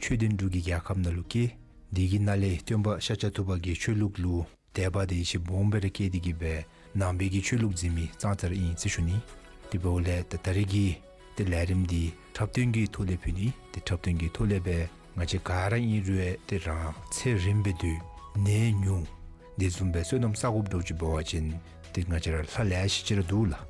ཆོས་ལྡན་འབྲུག་གི་རྒྱལ་ཁབ་ནང་ལུ་སྐྱེས། དེ་གི་ནང་ལས་སྟོན་པ་ཤཱཀྱ་ཐུབ་པ་གི་ཆོས་ལུགས་ལུ་དད་པ་དང་ཡིད་ཆེས་སྦོམ་སྦེ་ར་བསྐྱེད་དེ་གི་སྦེ་ནང་པའི་གི་ཆོས་ལུགས་འཛིན་མི་ཙང་ཙ་ར་ཨིན་ཟེར་ཞུ་ནི། དེ་འབདཝ་ལས་ད་ད་རེས་ཀྱི་ཏེ་ལས་རིམ་འདི་འཁྲབ་སྟོན་གྱི་ཐོག་ལས་ཕུལ་ནི། ཏེ་འཁྲབ་སྟོན་གྱི་ཐོག་ལས་སྦེ་ང་བཅས་ག་ར་ཨིན་རུང་ཏེ་རང་ཚེ་རིངམོ་སྦེ་སྡོད་ནི་ཉུང་། དེ་བཟུམ་སྦེ་བསོད་ནམས་བསག་དགོཔ་འདྲཝ་ཅིག་འབད་བ་ཅིན་ཏེ་ང་བཅས་ར་ལྷ་ལེ་ཤ་ཅིག་ར་འདུག་ལགས། ལྷ་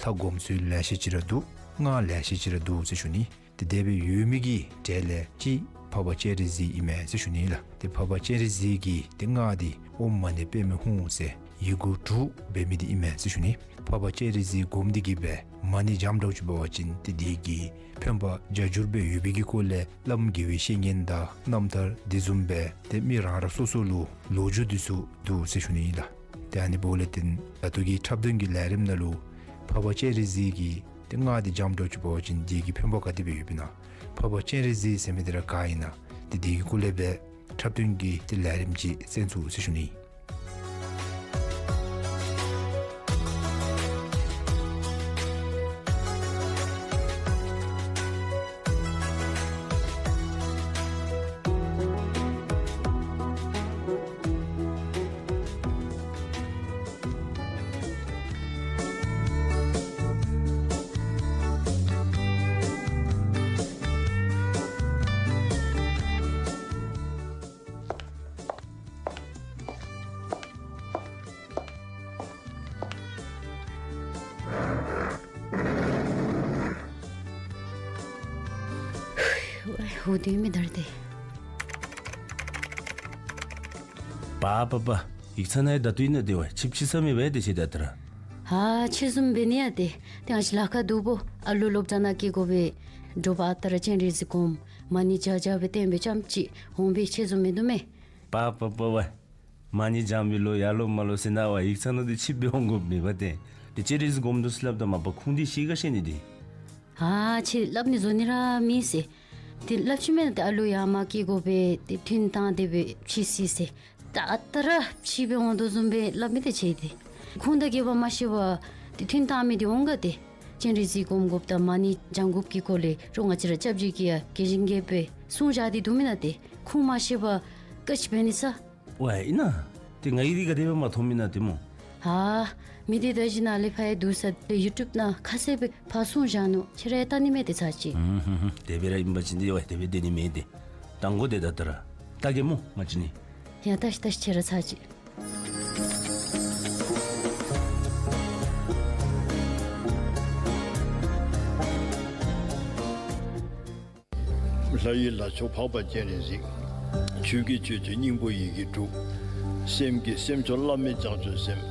སྒོམ་ཚུལ་ལེ་ཤ་ཅིག་ར་འདུག། སྔགས་ལེ་ཤ་ཅིག་ར་འདུག་ཟེར་ཞུ་ནི། ཏེ་དེ་སྦེ་ཡོད་མི་གི་གྲས་ལས་གཅིག་འཕགས་པ་སྤྱན་རས་གཟིགས་ཨིན་མས་ཟེར་ཞུ་ནི་ལགས། ཏེ་འཕགས་པ་སྤྱན་རས་གཟིགས་ཀྱི་ཏེ་སྔགས་འདི་ཨོཾ་མ་ཎི་པདྨེ་ཧཱུྃ་ཟེར་ཡི་གུ་དྲུག་འབད་མི་འདི་ཨིན་མས་ཟེར་ཞུ་ནི། འཕགས་པ་སྤྱན་རས་གཟིགས་སྒོམ་སྟེ་གི་སྦེ་མ་ཎི་བགྱངམ་འདྲཝ་ཅིག་འབད་བ་ཅིན་ཏེ་དེ་གི་ཕན་པ་བརྒྱ་འགྱུར་སྦེ་ཡོད་པའི་གི་སྐོར་ལས་བླམ་དགེ་བའི་བཤེས་གཉེན་དང་རྣམ་ཐར་དེ་བཟུམ་སྦེ་ཏེ་མི་རང་རང་སོ་སོ་ལུ་ལོ་རྒྱུས་འདི་ཚུ་འདུག་ཟེར་ཞུ་ནི་ཨིན་ལགས། ཏེ་ཨ་ནི་འབདཝ་ལས་བརྟེན་ད་ལྟོ་གི་འཁྲབ་སྟོན་གྱི་ལས་རིམ་ནང་ལུ་འཕགས་པ་སྤྱན་རས་གཟིགས་ཀྱི་ཏེ་སྔགས་འདི་བགྱངམ་འདྲཝ་ཅིག་འབད་བ་ཅིན་དེ་གི་ཕན་པ་ག་དེ་སྦེ་ཡོདཔ་ཨིན་ན། འཕགས་པ་སྤྱན་རས་གཟིགས་ཟེར་མི་འདི་ར་ག་ཨིན་ན། ཏེ་དེ་གི་སྐོར་ལས་སྦེ་འཁྲབ་སྟོན་གྱི་ཏེ་ལས་རིམ་ཅིག་གསན་ཚུགས་ཟེར་ཞུ་ནི། ཨེ་ཧུ་དེ་མི་དར་ཏེ། པ་པ་པ། ཡིག་ཚང་ནང་ཡང་ད་ལྟོ་ཨིན་ན་དེ་བ་ཆིབས་ཆི་ས་མེད་པས་དེ་ཆི་ད་ལྟོ་ར། ཧ་ཆི་བཟུམ་འབད་ནི་ཡ་དེ། དེ་ང་བཅས་ལཱ་ཁག་སྡུག་པོ་ཨ་ལུ་སློབ་གྲྭ་ནང་སྐྱེལ་དགོ་པས། དྲོ་པ་ཨ་རྟག་ར་སྤྱན་རས་གཟིགས་སྒོམ། མ་ཎི་བགྱང་བགྱང་སྦེ་བསྟེན་སྦེ་ཙམ་ཅིག་འོང་པས། ཆི་བཟུམ་མིན་འདུག་མས། པ་པ་པ་བ། མ་ཎི་བགྱང་བའི་ལོ་ཡར་ལོ་མར་ལོ་ཟེར་ན་བ་ཡིག་ཚང་ནང་དེ་ཆིབས་སྦེ་འོང་དགོཔ་མེད་པ་དེ། དེ་སྤྱན་རས་གཟིགས་སྒོམ་འདུག་ཟེར་སླབ་ད་མ་པ་ཁུངས་དེ་ཤེས་ག་ཤེས་ནི་དེ། ཨ་ཁྱོད་སླབ་ནི་བཟོ་ནི་ར་མེད་ཟེར། དེ་སླབ་ཅི་མེན་ན་དེ་ཨ་ལུ་ཡར་མར་སྐྱེལ་དགོ་པས། དེ་ཐུན་བཏང་སྟེ་སྦེ་ཕྱི་སི་ཟེར། ད་ཨ་རྟག་ར་ཕྱི་སྦེ་འོང་དོ་བཟུམ་སྦེ་སླབ་མི་དེ་ཁྱོད་དེ། ཁུངས་དང་རྒྱས་པ་མ་ཤེས་པར་དེ་ཐུན་བཏང་མི་དེ་འོང་ག་དེ། སྤྱན་རས་གཟིགས་སྒོམ་དགོཔ་དང་མ་ཎི་བགྱང་དགོཔ་གི་སྐོར་ལས་རོགས་ང་བཅས་ར་སྐྱབས་རྗེ་གིས་ཡང་རྒྱས་ཤིང་རྒྱསཔ་སྦེ་གསུངས་བཞག་སྟེ་འདུག་མེན་ན་དེ། ཁུངས་མ་ཤེས་པར་བཀའ་ཅིག་འབད་ནི་ས། ཝའི་ཨིན་ན། དེ་ང་གིས་དེ་ག་དེ་སྦེ་མ་མཐོང་མེན་ན་དེ་སྨོ། ཨ་མི་དེ་ད་ཅི་ནཱ་ལས་ཕར་ཡང་འདུག་ས་དེ་ཡུ་ཊུབ་ནང་ཁ་གསལ་སྦེ་ཕར་གསུངས་བཞག་ནུག། ཁྱོད་ར་ཡང་བལྟ་ནི་མས་དེ་ཚར་ཅིག། ཨུམ་ཧུམ་ཧུམ། དེ་སྦེ་ར་ཨིན་པ་ཅིན་དེ་ཝའི་དེ་སྦེ་དེ་ནི་མེད་དེ། དང་པོ་དེ་ད་ལྟོ་ར་བལྟ་གེ་སྨོ་ང་བཅས་ནི། ཡ་བལྟ་ཤིག་བལྟ་ཤིག་ཁྱོད་ར་ཚར་ཅིག། ལྷ་ཡི་ལྷ་མཆོག་འཕགས་པ་སྤྱན་རས་གཟིགས། ཆོས་ཀྱི་ཆོས་སྤྱོད་སྙིང་པོ་ཡི་གེ་དྲུག། སེམས་ཀྱི་སེམས་མཆོག་བླ་མེད་བྱང་ཆུབ་སེམས།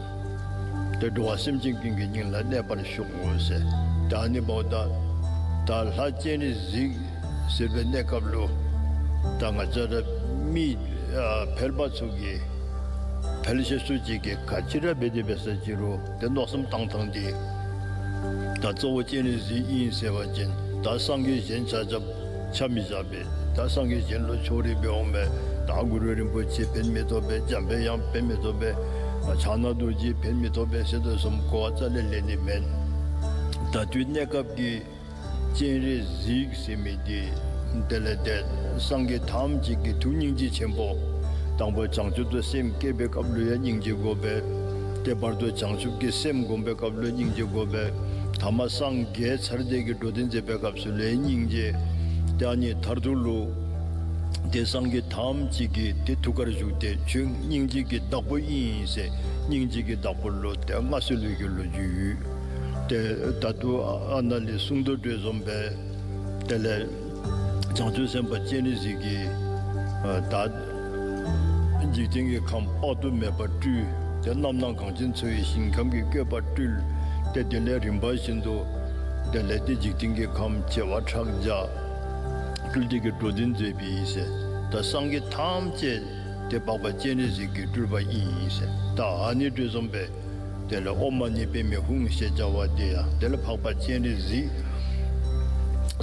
དེ་འགྲོ་བ་སེམས་ཅན་ཀུན་གྱི་སྙིང་ལ་གནས་པར་ཤོག་ཟེར། ད་ཨ་ནི་འབདཝ་ད་ད་ལྷ་སྤྱན་རས་གཟིགས་ཟེར་བའི་གནས་སྐབས་ལུ་ད་ང་བཅས་ར་མི་ཨ་ཕལ་པ་ཚུ་གིས་ཕལ་ཆེར་ཚུ་ཅིག་གིས་ག་ཅི་ར་འབད་དེ་འབད་ས་ཅི་རུང་དེ་མནོ་བསམ་བཏང་ཐངས་དེ་ད་གཙོ་བོ་སྤྱན་རས་གཟིགས་ཨིན་ཟེར་བ་ཅིན་ད་སངས་རྒྱས་གཞན་ཆ་ཁྱབ་ཆ་མི་བཞག་པས། ད་སངས་རྒྱས་གཞན་ལུ་ཕྱོགས་རིས་འབད་འོང་མས། ད་གུ་རུ་རིན་པོ་ཆེ་ཕན་མི་ཐོགས་པས། འཇམ་པའི་དབྱངས་ཕན་མི་ཐོགས་པས། ཕྱག་ན་རྡོ་རྗེ་ཕན་མི་ཐོགས་པས་ཟེར་དོ་བཟུམ་གོ་བ་རྩ་ལས་ལེན་ནི་མེན། ད་དུས་གནས་སྐབས་ཀྱི་སྤྱན་རས་གཟིགས་ཟེར་མི་དེ་དེ་ལས་ཏེ་སངས་རྒྱས་ཐམས་ཅད་ཀྱི་ཐུགས་སྙིང་རྗེ་ཆེན་པོ། དང་པོ་བྱང་ཆུབ་ཏུ་སེམས་བསྐྱེད་པའི་སྐབས་ལུ་ཡང་སྙིང་རྗེ་དགོ་པས། ཏེ་བར་དུ་བྱང་ཆུབ་ཀྱི་སེམས་བསྒོམ་པའི་སྐབས་ལུ་སྙིང་རྗེ་དགོ་པས། ཐ་མ་སངས་རྒྱས་ཚར་ཏེ་གི་འགྲོ་དོན་མཛད་པའི་སྐབས་སུ་ལུ་ཡང་སྙིང་རྗེ། ཏེ་ཨ་ནི་མཐར་ཐུག་ལུ་ཏེ་སངས་རྒྱས་ཐམས་ཅད་ཀྱི་ཏེ་ཐུགས་ཀར་བཞུགས་ཏེ་ཁྱོད་སྙིང་རྗེ་གི་བདག་པོ་ཨིན་ཟེར་སྙིང་རྗེ་གི་བདག་པོ་ལུ་ཏེ་མངའ་གསོལ་བའི་གི་ལོ་རྒྱུས་ཡོད། ཏེ་ད་ལྟོ་ཨ་ནཱ་ལས་གསུང་དོ་བཟུམ་སྦེ་དེ་ལས་བྱང་ཆུབ་སེམས་དཔའ་སྤྱན་རས་གཟིགས་ཀྱིས་ཨ་ད་འཇིག་རྟེན་གྱི་ཁམས་དཔག་ཏུ་མེད་པ་སྤྲུལ། ཏེ་རྣམ་སྣང་གངས་ཅན་མཚོ་ཡི་ཞིང་ཁམས་ཀྱི་བཀོད་པ་སྤྲུལ། ཏེ་དེ་ལས་རིམ་པ་བཞིན་དུ་དེ་ལས་ཏེ་འཇིག་རྟེན་གྱི་ཁམས་བྱེ་བ་ཕྲག་བརྒྱ་སྤྲུལ་ཏེ་གི་འགྲོ་དོན་མཛད་པའི་ཟེར། ད་སངས་རྒྱས་ཐམས་ཅད་ཏེ་འཕགས་པ་སྤྱན་རས་གཟིགས་ཀྱི་སྤྲུལ་པ་ཨིན་ཟེར། ད་ཨ་ནི་དོ་བཟུམ་སྦེ་དེ་ལས་ཨོཾ་མ་ཎི་པདྨེ་ཧཱུྃ་ཞེས་བྱ་བ་དེ་ཡང་དེ་ལས་འཕགས་པ་སྤྱན་རས་གཟིགས་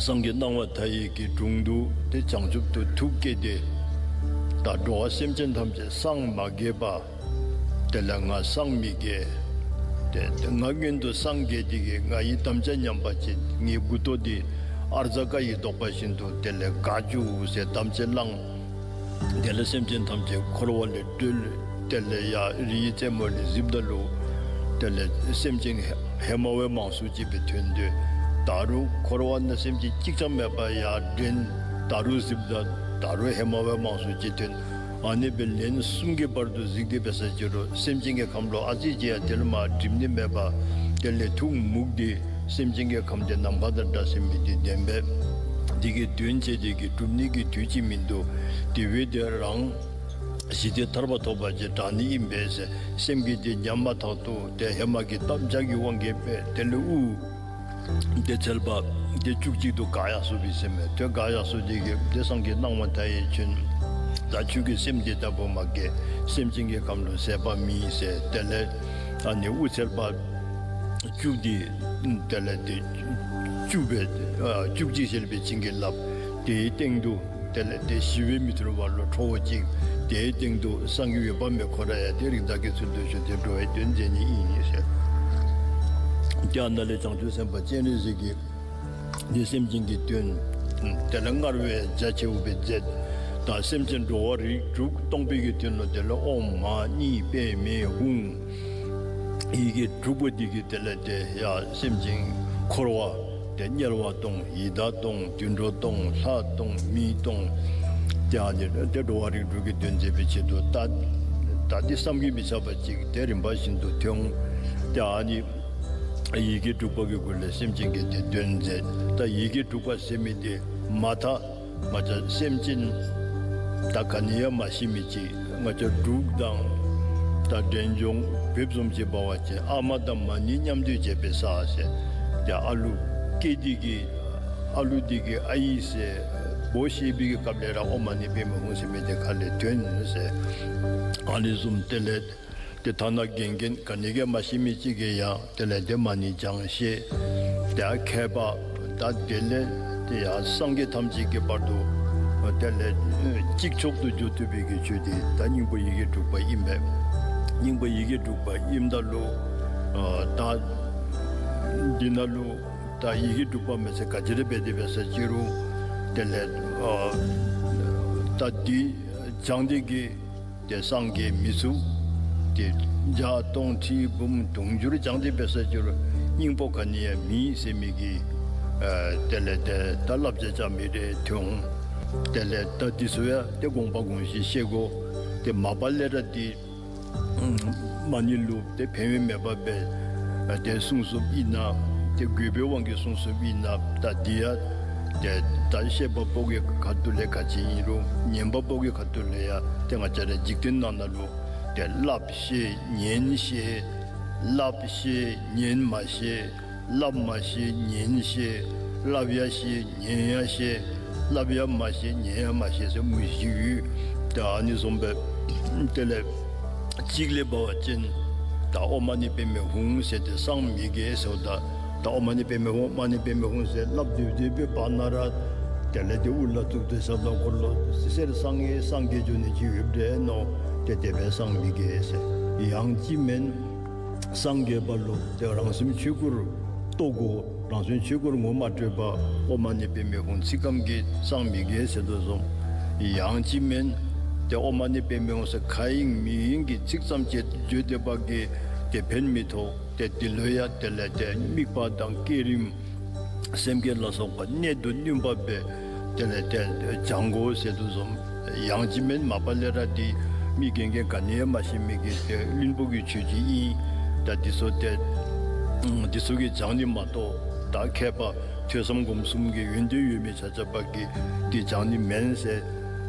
སངས་རྒྱས་སྣང་བ་མཐའ་ཡས་ཀྱི་དྲུང་དུ་ཏེ་བྱང་ཆུབ་ཏུ་ཐུགས་བསྐྱེད་དེ། ད་འགྲོ་བ་སེམས་ཅན་ཐམས་ཅད་སངས་མ་རྒྱས་པར་དེ་ལས་ང་སངས་མི་རྒྱས། ཏེ་ང་སྔོན་དུ་སངས་རྒྱས་ཏེ་གི་ང་ཡི་དམ་བཅའ་ཉམས་པ་ཅིན་ངེའི་མགུ་ཏོ་འདི་ཨརྫ་ཀ་ཡིས་བཟློག་པ་བཞིན་དུ་དེ་ལས་འགག་འགྱོ་ཟེར་དམ་བཅའ་བླངས། དེ་ལས་སེམས་ཅན་ཐམས་ཅད་འཁོར་བ་ལས་སྒྲོལ། དེ་ལས་ཡར་རི་ཡི་རྩེ་མོ་ལས་གཟིགསཔ་ད་ལུ་དེ་ལས་སེམས་ཅན་ཧེ་མ་བ་མང་སུ་ཅིག་སྦེ་ཐོན་ཏེ། ད་རུང་འཁོར་བ་ནང་སེམས་ཅན་གཅིག་ཀྱང་མེད་པར་ཡར་འདྲེན། ད་རུང་གཟིགསཔ་ད་ད་རུང་ཧེ་མ་བ་མང་སུ་ཅིག་ཐོན། ཨ་ནི་སྦེ་ལན་གསུམ་གྱི་བར་དུ་གཟིགས་ཏེ་འབད་ས་ཅི་རུང་སེམས་ཅན་གྱི་ཁམས་ལུ་ཨ་ཙི་ཅིག་ཡང་དེ་ལས་མར་འགྲིབ་ནི་མེད་པར་དེ་ལས་ཐུགས་མུག་སྟེ་སེམས་ཅན་གྱི་ཁམས་དེ་ནམ་མཁའ་དང་འདྲ་ཟེར་མི་དེ་བདེན་པས། དེ་གི་དོན་བྱས་ཏེ་གི་གྲུབ་ནི་གི་དུས་ཅིག་མིན་འདུག། དེ་བས་དེ་རང་ཞི་བདེ་ཐར་པ་ཐོབ་པ་ཅིན་དྲག་ནི་ཨིན་པས་ཟེར། སེམས་ཀྱི་དེ་ཉམས་མ་ཐག་ཏུ་དེ་ཧེ་མ་གི་དམ་བཅའ་གི་དབང་གིས་སྦེ་དེ་ལས་དབུགས་དེ་ཚལ་པ་དེ་བཅུ་གཅིག་ཏུ་འགག་ཡར་སོ་བའི་ཟེར་མས། དེ་འགག་ཡར་སོ་དེ་གིས་དེ་སངས་རྒྱས་སྣང་བ་མཐའ་ཡས་བྱོན། ད་ཁྱོད་ཀྱིས་སེམས་དེ་ལྟ་བུ་མ་བསྐྱེད། སེམས་ཅན་གྱི་ཁམས་ལུ་ཟད་པ་མེད་ཟེར། དེ་ལས་ཨ་ནི་དབུགས་ཚལ་པ་བཅུ་དེ་དེ་ལས་དེ་བཅུ་སྦེ་ཨ་བཅུ་གཅིག་ཟེར་བའི་བྱིན་གྱིས་བརླབས། དེའི་སྟེང་དུ་དེ་ལས་དེ་ཞི་བའི་མི་ཐུར་བ་ལུ་ཁྲོ་བོ་གཅིག། དེའི་སྟེང་དུ་སངས་རྒྱས་འོད་དཔག་མེད་ཁོ་ར་ཡང་དེ་རིགས་བདག་གི་ཚུལ་དུ་བཞུགས་ཏེ་འགྲོ་བའི་དོན་མཛད་ནི་ཨིན་ཟེར། དེ་ནང་ལས་བྱང་ཆུབ་སེམས་དཔའ་སྤྱན་རས་གཟིགས་ཀྱིས་དེ་སེམས་ཅན་གྱི་དོན་དེ་ལས་སྔར་བས་རྒྱ་ཆེཝ་སྦེ་མཛད། ད་སེམས་ཅན་འགྲོ་བ་རིགས་དྲུག་སྟོང་པའི་གི་དོན་ལུ་དེ་ལས་ཨོཾ་མ་ཎི་པདྨེ་ཧཱུྃ་ཡི་གེ་དྲུག་པོ་འདི་གིས་དེ་ལས་དེ་ཡང་སེམས་ཅན་འཁོར་བ་དེ་དམྱལ་བ་སྟོང་ཡི་དྭགས་སྟོང་དུད་འགྲོ་སྟོང་ལྷ་སྟོང་མི་སྟོང་། དེ་ཨ་ནི་དེ་འགྲོ་བ་རིགས་དྲུག་གི་དོན་མཛད་པའི་ཆེད་དུ་ད་ད་འདི་བསམ་གྱིས་མི་ཁྱབ་པ་ཅིག་དེ་རིམ་པ་བཞིན་དུ་ཐོན། དེ་ཨ་ནི་ཡི་གེ་དྲུག་པ་གི་སྒོ་ལས་སེམས་ཅན་གྱི་དེ་དོན་མཛད། ད་ཡི་གེ་དྲུག་པ་ཟེར་མི་དེ་མ་མཐའ་ ང་བཅས་སེམས་ཅན་ད་ག་ནི་ཡང་མ་ཤེས་མི་ཅིག་ང་བཅས་འབྲུག་དང་ད་འབྲས་ལྗོངས་བོད་བཟུམ་ཅིག་འབད་བ་ཅིན་ཨ་མ་དང་མ་ཎི་མཉམ་དུ་བྱེད་པའི་ས་ཟེར། ཏེ་ཨ་ལུ་སྐྱེས་ཏེ་གི་ཨ་ལུ་འདི་གིས་ཨའི་ཟེར་འབོ་བཞེས་པའི་གི་སྐབས་ལས་ར་ཨོཾ་མ་ཎི་པདྨེ་ཧཱུྃ་ཟེར་མི་འདི་ཁ་ལས་ཐོན་ཟེར། ཨ་ནི་བཟུམ་དེ་ལས་ཏེ་ཐ་ན་རྒན་རྒོན་ག་ནི་གིས་མ་ཤེས་མི་ཅིག་གིས་ཡང་དེ་ལས་ཏེ་མ་ཎི་བགྱང་ཤེས། ཏེ་མཁས་པ་ད་དེ་ལས་ཏེ་ཡང་སངས་རྒྱས་ཐམས་ཅད་ཀྱི་བར་དུ་དེ་ལས་གཅིག་མཆོག་ཏུ་གྱུར་ཐུབ་པའི་གི་ཆོས་འདི་ད་སྙིང་པོ་ཡི་གེ་དྲུག་པ་ཨིན་པས། སྙིང་པོ་ཡི་གེ་དྲུག་པ་ཨིནམ་ད་ལུ་ད་འདི་ནང་ལུ་ད་ཡི་གེ་དྲུག་པ་མེད་ས་ག་ཅི་ར་འབད་དེ་འབད་ས་ཅི་རུང་དེ་ལས་ད་འདི་བགྱང་སྟེ་གི་ཏེ་སངས་རྒྱས་མི་ཚུགས། ཏེ་བརྒྱ་སྟོང་ཁྲི་འབུམ་དུང་ཕྱུར་བགྱང་སྟེ་འབད་ས་ཅི་རུང་སྙིང་པོ་ག་ནི་ཡང་མེད་ཟེར་མི་གི་ཨ་དེ་ལས་ཏེ་ད་བསླབ་བྱ་རྐྱབ་མི་རེ་ཐོན། དེ་ལས་ད་འདི་ཚུ་ཡང་ཏེ་དགོངས་པ་དགོངས་གཞི་ཤེས་དགོ། ཏེ་མ་པ་ལས་ར་འདི་མ་ཎི་ལུ་ཏེ་ཕན་ཡོན་མེད་པ་སྦེ་ཏེ་གསུངས་གསུངསམ་ཨིན་ན། ཏེ་དགོས་པའི་དབང་གིས་གསུངས་གསུངསམ་ཨིན་ན། ད་འདི་ཡང་ཏེ་ད་བཤད་པ་པོ་གི་ཁ་ཐུག་ལས་ག་ཅི་ཨིན་རུང་ཉན་པ་པོ་གི་ཁ་ཐུག་ལས་ཡང་ཏེ་ང་བཅས་ར་འཇིག་རྟེན་ནང་ན་ལུ་ཏེ་སླབ་ཤེས་ཉན་ཤེས། སླབ་ཤེས་ཉན་མ་ཤེས། སླབ་མ་ཤེས་ཉན་ཤེས། སླབ་ཡང་ཤེས་ཉན་ཡང་ཤེས། སླབ་ཡང་མ་ཤེས་ཉན་ཡང་མ་ཤེས་ཟེར་མི་ཅིག་ཡོད། ད་ཨ་ནི་བཟུམ་སྦེ་དེ་ལས་གཅིག་ལས་འབད་བ་ཅིན་ད་ཨོཾ་མ་ཎི་པདྨེ་ཧཱུྃ་ཟེར་ཏེ་གསང་མི་དགོ་ཟེརཝ་ད་ད་ཨོཾ་མ་ཎི་པདྨེ་ཧཱུྃ་མ་ཎི་པདྨེ་ཧཱུྃ་ཟེར་སླབ་སྡོད་སྡོད་པའི་བར་ན་ར་དེ་ལས་ཏེ་དབུ་ལ་བཙུགས་ཏེ་ཞབས་ལ་འཁོར་ལོ་གསལ་སངས་རྒྱས་སངས་རྒྱས་འགྱོ་ནི་ཅིག་ཡོདཔ་འདྲས་མནོ། ཏེ་དེ་སྦེ་གསང་མི་དགོ་ཟེར། ཡང་ཅིན་མེན་སངས་རྒྱས་པ་ལུ་ཏེ་རང་སེམས་ཆོས་སྐུར་རྟོགས་དགོ། རང་སེམས་ཆོས་སྐུར་ངོ་མ་འཕྲོད་པར་ཨོཾ་མ་ཎི་པདྨེ་ཧཱུྃ་ཚིག་སྐམ་གིས་གསང་མི་དགོ་ཟེར་དོ་བཟུམ། ཡང་ཅིན་མེན་ཏེ་ཨོཾ་མ་ཎི་པདྨེ་ཧཱུྃ་ཟེར་ག་ཨིན་མི་ཨིན་གྱི་ཚིག་ཙམ་ཅིག་བརྗོད་དེ་འབད་བ་གིས་ཏེ་ཕན་མི་ཐོགས། ཏེ་འདི་ལུ་ཡང་དེ་ལས་ཏེ་དམིགས་པ་དང་བསྐྱེད་རིམ་སེམས་བསྐྱེད་ལ་སོགས་པ་གནད་དུ་བསྣུན་པ་སྦེ་དེ་ལས་ཏེ་བགྱང་དགོ་ཟེར་དོ་བཟུམ། ཡང་ཅིན་མེན་མ་པ་ལས་ར་འདི་མི་རྒན་རྒོན་ག་ནི་ཡང་མ་ཤེས་མི་གི་ཏེ་བླུན་པོ་གི་ཆོས་ཅིག་ཨིན། ད་འདི་ཚུ་ཏེ་འདི་ཚུ་གིས་བགྱང་ནི་མ་གཏོགས་ད་མཁས་པ་ཐོས་བསམ་སྒོམ་གསུམ་གྱི་ཡོན་ཏན་ཡོད་མི་ཆ་ཁྱབ་ཀྱིས་འདི་བགྱང་ནི་མེན་ཟེར་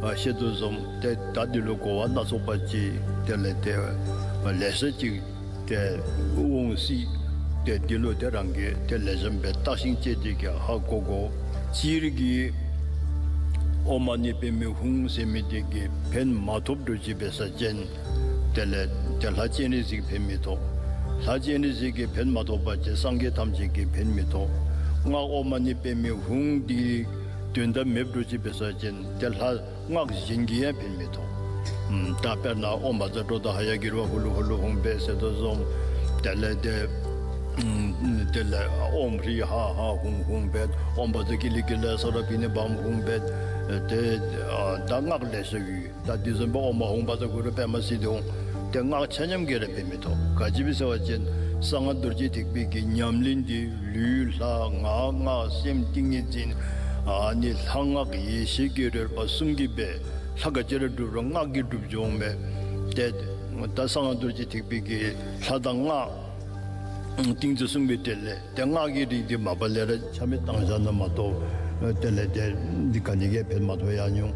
ཨ་བཤད་དོ་བཟུམ། ཏེ་ད་འདི་ལུ་གོ་བ་སྣ་ཚོགས་པ་ཅིག་དེ་ལས་ཏེ་ལེ་ཤ་ཅིག་ཏེ་འོང་སྲིད། ཏེ་འདི་ལུ་ཏེ་རང་གིས་ཏེ་ལེགས་ཤོམ་སྦེ་བརྟག་ཤིང་དཔྱད་དེ་གིས་ཧ་གོ་དགོ། སྤྱིར་གྱིས་ཨོཾ་མ་ཎི་པདྨེ་ཧཱུྃ་ཟེར་མི་འདི་གིས་ཕན་མ་ཐོགསཔ་འདྲཝ་ཅིག་འབད་ས་ཅིན་དེ་ལས་ཏེ་ལྷ་སྤྱན་རས་གཟིགས་ཕན་མི་ཐོགས། ལྷ་སྤྱན་རས་གཟིགས་ཀྱིས་ཕན་མ་ཐོགས་པ་ཅིན་སངས་རྒྱས་ཐམས་ཅད་ཀྱིས་ཕན་མི་ཐོགས། སྔགས་ཨོཾ་མ་ཎི་པདྨེ་ཧཱུྃ་འདི་དོན་དག་མེདཔ་འདྲཝ་ཅིག་འབད་ས་ཅིན་ཏེ་ལྷ་སྔགས་གཞན་གྱིས་ཡང་ཕན་མི་ཐོགས། ཨམ་ད་དཔེར་ན་ཨོཾ་བཛྲ་ཀྲོ་དྷ་ཧ་ཡ་གྲཱི་ཝ་ཧུ་ལུ་ཧུ་ལུ་ཧཱུྃ་འབད་ཟེར་དོ་བཟུམ། དེ་ལས་ཏེ་ཨམ་དེ་ལས་ཨོཾ་ཧྲཱིཿཧ་ཧ་ཧཱུྃ་ཧཱུྃ་འབད། ཨོཾ་བཛྲ་ཀི་ལི་ཀི་ལ་ས་ར་བི་ཎི་བཾ་ཧཱུྃ་འབད། ཏེ་ཨ་ད་སྔགས་ལེ་ཤ་ཡོད། ད་འདི་བཟུམ་སྦེ་ཨོཾ་ཨཱཿཧཱུྃ་བཛྲ་གུ་རུ་པདྨ་སིདྡྷི་ཧཱུྃ། ཏེ་སྔགས་ཆ་མཉམ་གྱིས་ར་ཕན་མི་ཐོགས། ག་ཅི་སྦེ་ཟེར་བ་ཅིན་གསང་སྔགས་རྡོ་རྗེ་ཐེག་པའི་གི་ཉམས་ལེན་འདི་ལུས་ལྷ་ངག་སྔགས་སེམས་ཏིང་ངེ་འཛིན་ཨ་ནི་ལྷ་སྔགས་ཡེ་ཤེས་ཀྱི་རོལ་པ་གསུམ་གྱིས་སྦེ་ལྷ་ག་ཅི་ར་སྒྲུབ་རུང་སྔགས་ཀྱིས་སྒྲུབ་འོང་མས། ཏེ་ད་གསང་སྔགས་རྡོ་རྗེ་ཐེག་པའི་གི་ལྷ་དང་སྔགས་ཏིང་འཛིན་གསུམ་གྱི་དེ་ལས་ཏེ་སྔགས་ཀྱི་རིགས་འདི་མ་པ་ལས་ར་ཆ་མེད་བཏང་བཞག་ན་མ་གཏོགས་དེ་ལས་ཏེ་འདི་ག་ནི་གིས་ཕན་མ་ཐོགས་ཡང་ཉོ།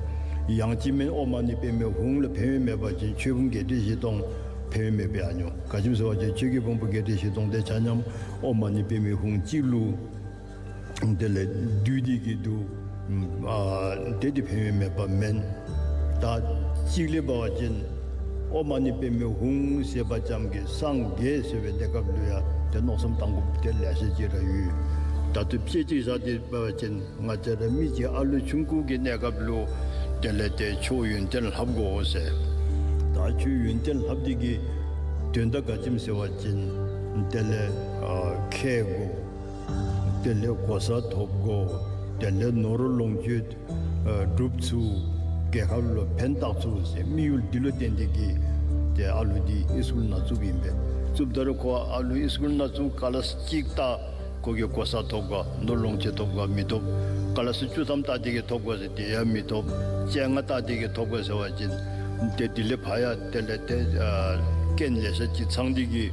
ཡང་ཅིན་མེན་ཨོཾ་མ་ཎི་པདྨེ་ཧཱུྃ་ལུ་ཕན་ཡོན་མེད་པ་ཅིན་ཆོས་ཕུང་བརྒྱད་ཁྲི་བཞི་སྟོང་ཕན་ཡོན་མེད་པས་ཡང་ཉོ། ག་ཅི་སྦེ་ཟེར་བ་ཅིན་ཆོས་ཀྱི་ཕུང་པོ་བརྒྱད་ཁྲི་བཞི་སྟོང་དེ་ཆ་མཉམ་ཨོཾ་མ་ཎི་པདྨེ་ཧཱུྃ་གཅིག་ལུ་དེ་ལས་བསྡུས་ཏེ་གི་འདུག། ཨ་དེ་འདི་ཕན་ཡོན་མེད་པ་མེན། ད་གཅིག་ལས་འབད་བ་ཅིན་ཨོཾ་མ་ཎི་པདྨེ་ཧཱུྃ་ཟེར་བ་ཙམ་གྱིས་སངས་རྒྱས་ཟེར་བའི་གནས་སྐབས་ལུ་ཡང་ཏེ་མནོ་བསམ་བཏང་དགོཔ་དེ་ལེ་ཤ་ཅིག་ར་ཡོད། ད་ལྟོ་དཔེ་ཅིག་བཞག་སྟེ་འབད་བ་ཅིན་ང་བཅས་ར་མི་ཅིག་ཨ་ལུ་ཆུང་ཀུ་གི་གནས་སྐབས་ལུ་དེ་ལས་ཏེ་ཁྱོད་ཡོན་ཏན་ལྷབ་དགོ་ཟེར། ད་ཁྱོད་ཡོན་ཏན་ལྷབ་སྟེ་གི་དོན་དག་ག་ཅི་སྨོ་ཟེར་བ་ཅིན་དེ་ལས་ཨ་མཁས་དགོ། དེ་ལས་གོ་ས་ཐོབ་དགོ། དེ་ལས་ནོར་ལོངས་སྤྱོད་ཨ་སྒྲུབ་ཚུགས། རྒྱལ་ཁབ་ལུ་ཕན་བཏགས་ཚུགས་ཟེར་དམིགས་ཡུལ་འདི་ལུ་བརྟེན་ཏེ་གི་ཏེ་ཨ་ལུ་འདི་ཨིས་ཀུལ་ནང་བཙུགསཔ་ཨིན་པས། བཙུགསཔ་ད་རུང་ཁོ་ཨ་ལུ་ཨིས་ཀུལ་ནང་བཙུགས་ཀ་ལཱསི་གཅིག་བལྟ་ཁོ་གིས་གོ་ས་ཐོབ་ག་ནོར་ལོངས་སྤྱོད་ཐོབ་ག་མི་ཐོབ། ཀ་ལཱསི་བཅུ་ཐམ་བལྟ་སྟེ་གི་ཐོབ་ག་ཟེར་དེ་ཡང་མི་ཐོབ། བཅོ་ལྔ་བལྟ་སྟེ་གི་ཐོབ་ག་ཟེར་བ་ཅིན་ཏེ་དེ་ལས་ཕར་ཡང་དེ་ལས་ཏེ་ཨ་རྐྱེན་ལེ་ཤ་ཅིག་ཚང་སྟེ་གི་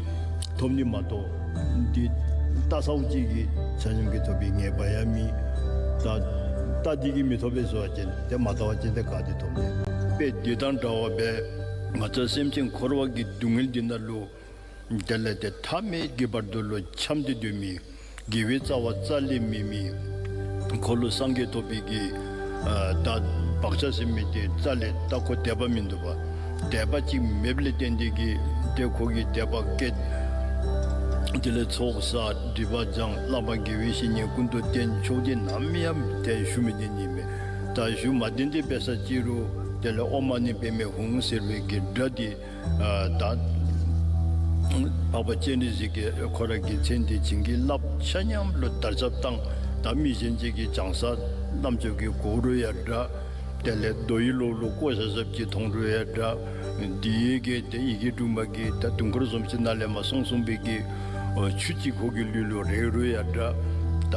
ཐོབ་ནི་མ་གཏོགས་འདི་བལྟ་ས་བོ་གཅིག་གིས་ཆ་མཉམ་གྱིས་ཐོབ་པའི་ངེས་པ་ཡང་མེད། ད་ ལྟ་འདི་གིས་མི་ཐོབ་པས་ཟེར་བ་ཅིན་ཏེ་མ་ལྟ་བ་ཅིན་ཏེ་ག་ཏེ་ཐོབ་ནི། དཔེ་འདི་དང་འདྲ་བ་སྦེ་ང་བཅས་སེམས་ཅན་འཁོར་བ་གི་སྡུག་བསྔལ་འདི་ནང་ལུ་དེ་ལས་ཏེ་མཐའ་མེད་ཀྱི་བར་དུ་ལུ་འཁྱམས་ཏེ་སྡོད་མི་དགེ་བའི་རྩ་བ་རྩ་ལས་མེད་མི་ཁོ་ལུ་སངས་རྒྱས་ཐོབ་པའི་གི་ཨ་ད་བག་ཆགས་ཟེར་མི་དེ་རྩ་ལས་ད་ཁོ་དད་པ་མིན་འདུག་པ། དད་པ་ཅིག་མེདཔ་ལས་བརྟེན་ཏེ་གིས་ཏེ་ཁོ་གིས་དད་པ་བསྐྱེད། དེ་ལས་ཚོགས་བསགས་སྒྲིབ་པ་སྦྱང་བླ་མ་དགེ་བའི་བཤེས་གཉེན་ཀུན་ཏུ་བསྟེན། མཆོག་དེ་ནམ་ཡང་ཏེ་ཞུ་མི་བདེ་ནི་མས། ད་ཞུ་མ་བདེན་ཏེ་འབད་ས་ཅིག་རུང་དེ་ལས་ཨོཾ་མ་ཎི་པདྨེ་ཧཱུྃ་ཟེར་བའི་གི་སྒྲ་འདི་ཨ་ད་འཕགས་པ་སྤྱན་རས་གཟིགས་ཀྱིས་ཁོ་ར་གི་མཚན་དེ་བྱིན་གྱིས་བརླབས་ཆ་མཉམ་ལུ་དར་ཁྱབ་བཏང་། ད་མི་གཞན་ཅིག་གིས་བྱང་ས་རྣམ་ཅོ་གིས་གོ་རུང་ཡང་འདྲ། དེ་ལས་རྡོ་ཡི་ལོགས་ལུ་བརྐོ་བཞག་བཞགཔ་ཅིག་མཐོང་རུང་ཡང་འདྲ། འདི་ཡི་གི་ཏེ་ཡི་གེ་དྲུག་མ་གི་ད་དུང་འཁོར་བཟུམ་ཅིག་ནང་ལས་མར་སོང་སོང་བའི་གི་ཨོ་ཆུ་ཅིག་ཁོ་གི་ལུས་ལུ་རེག་རུང་ཡང་འདྲ། ད་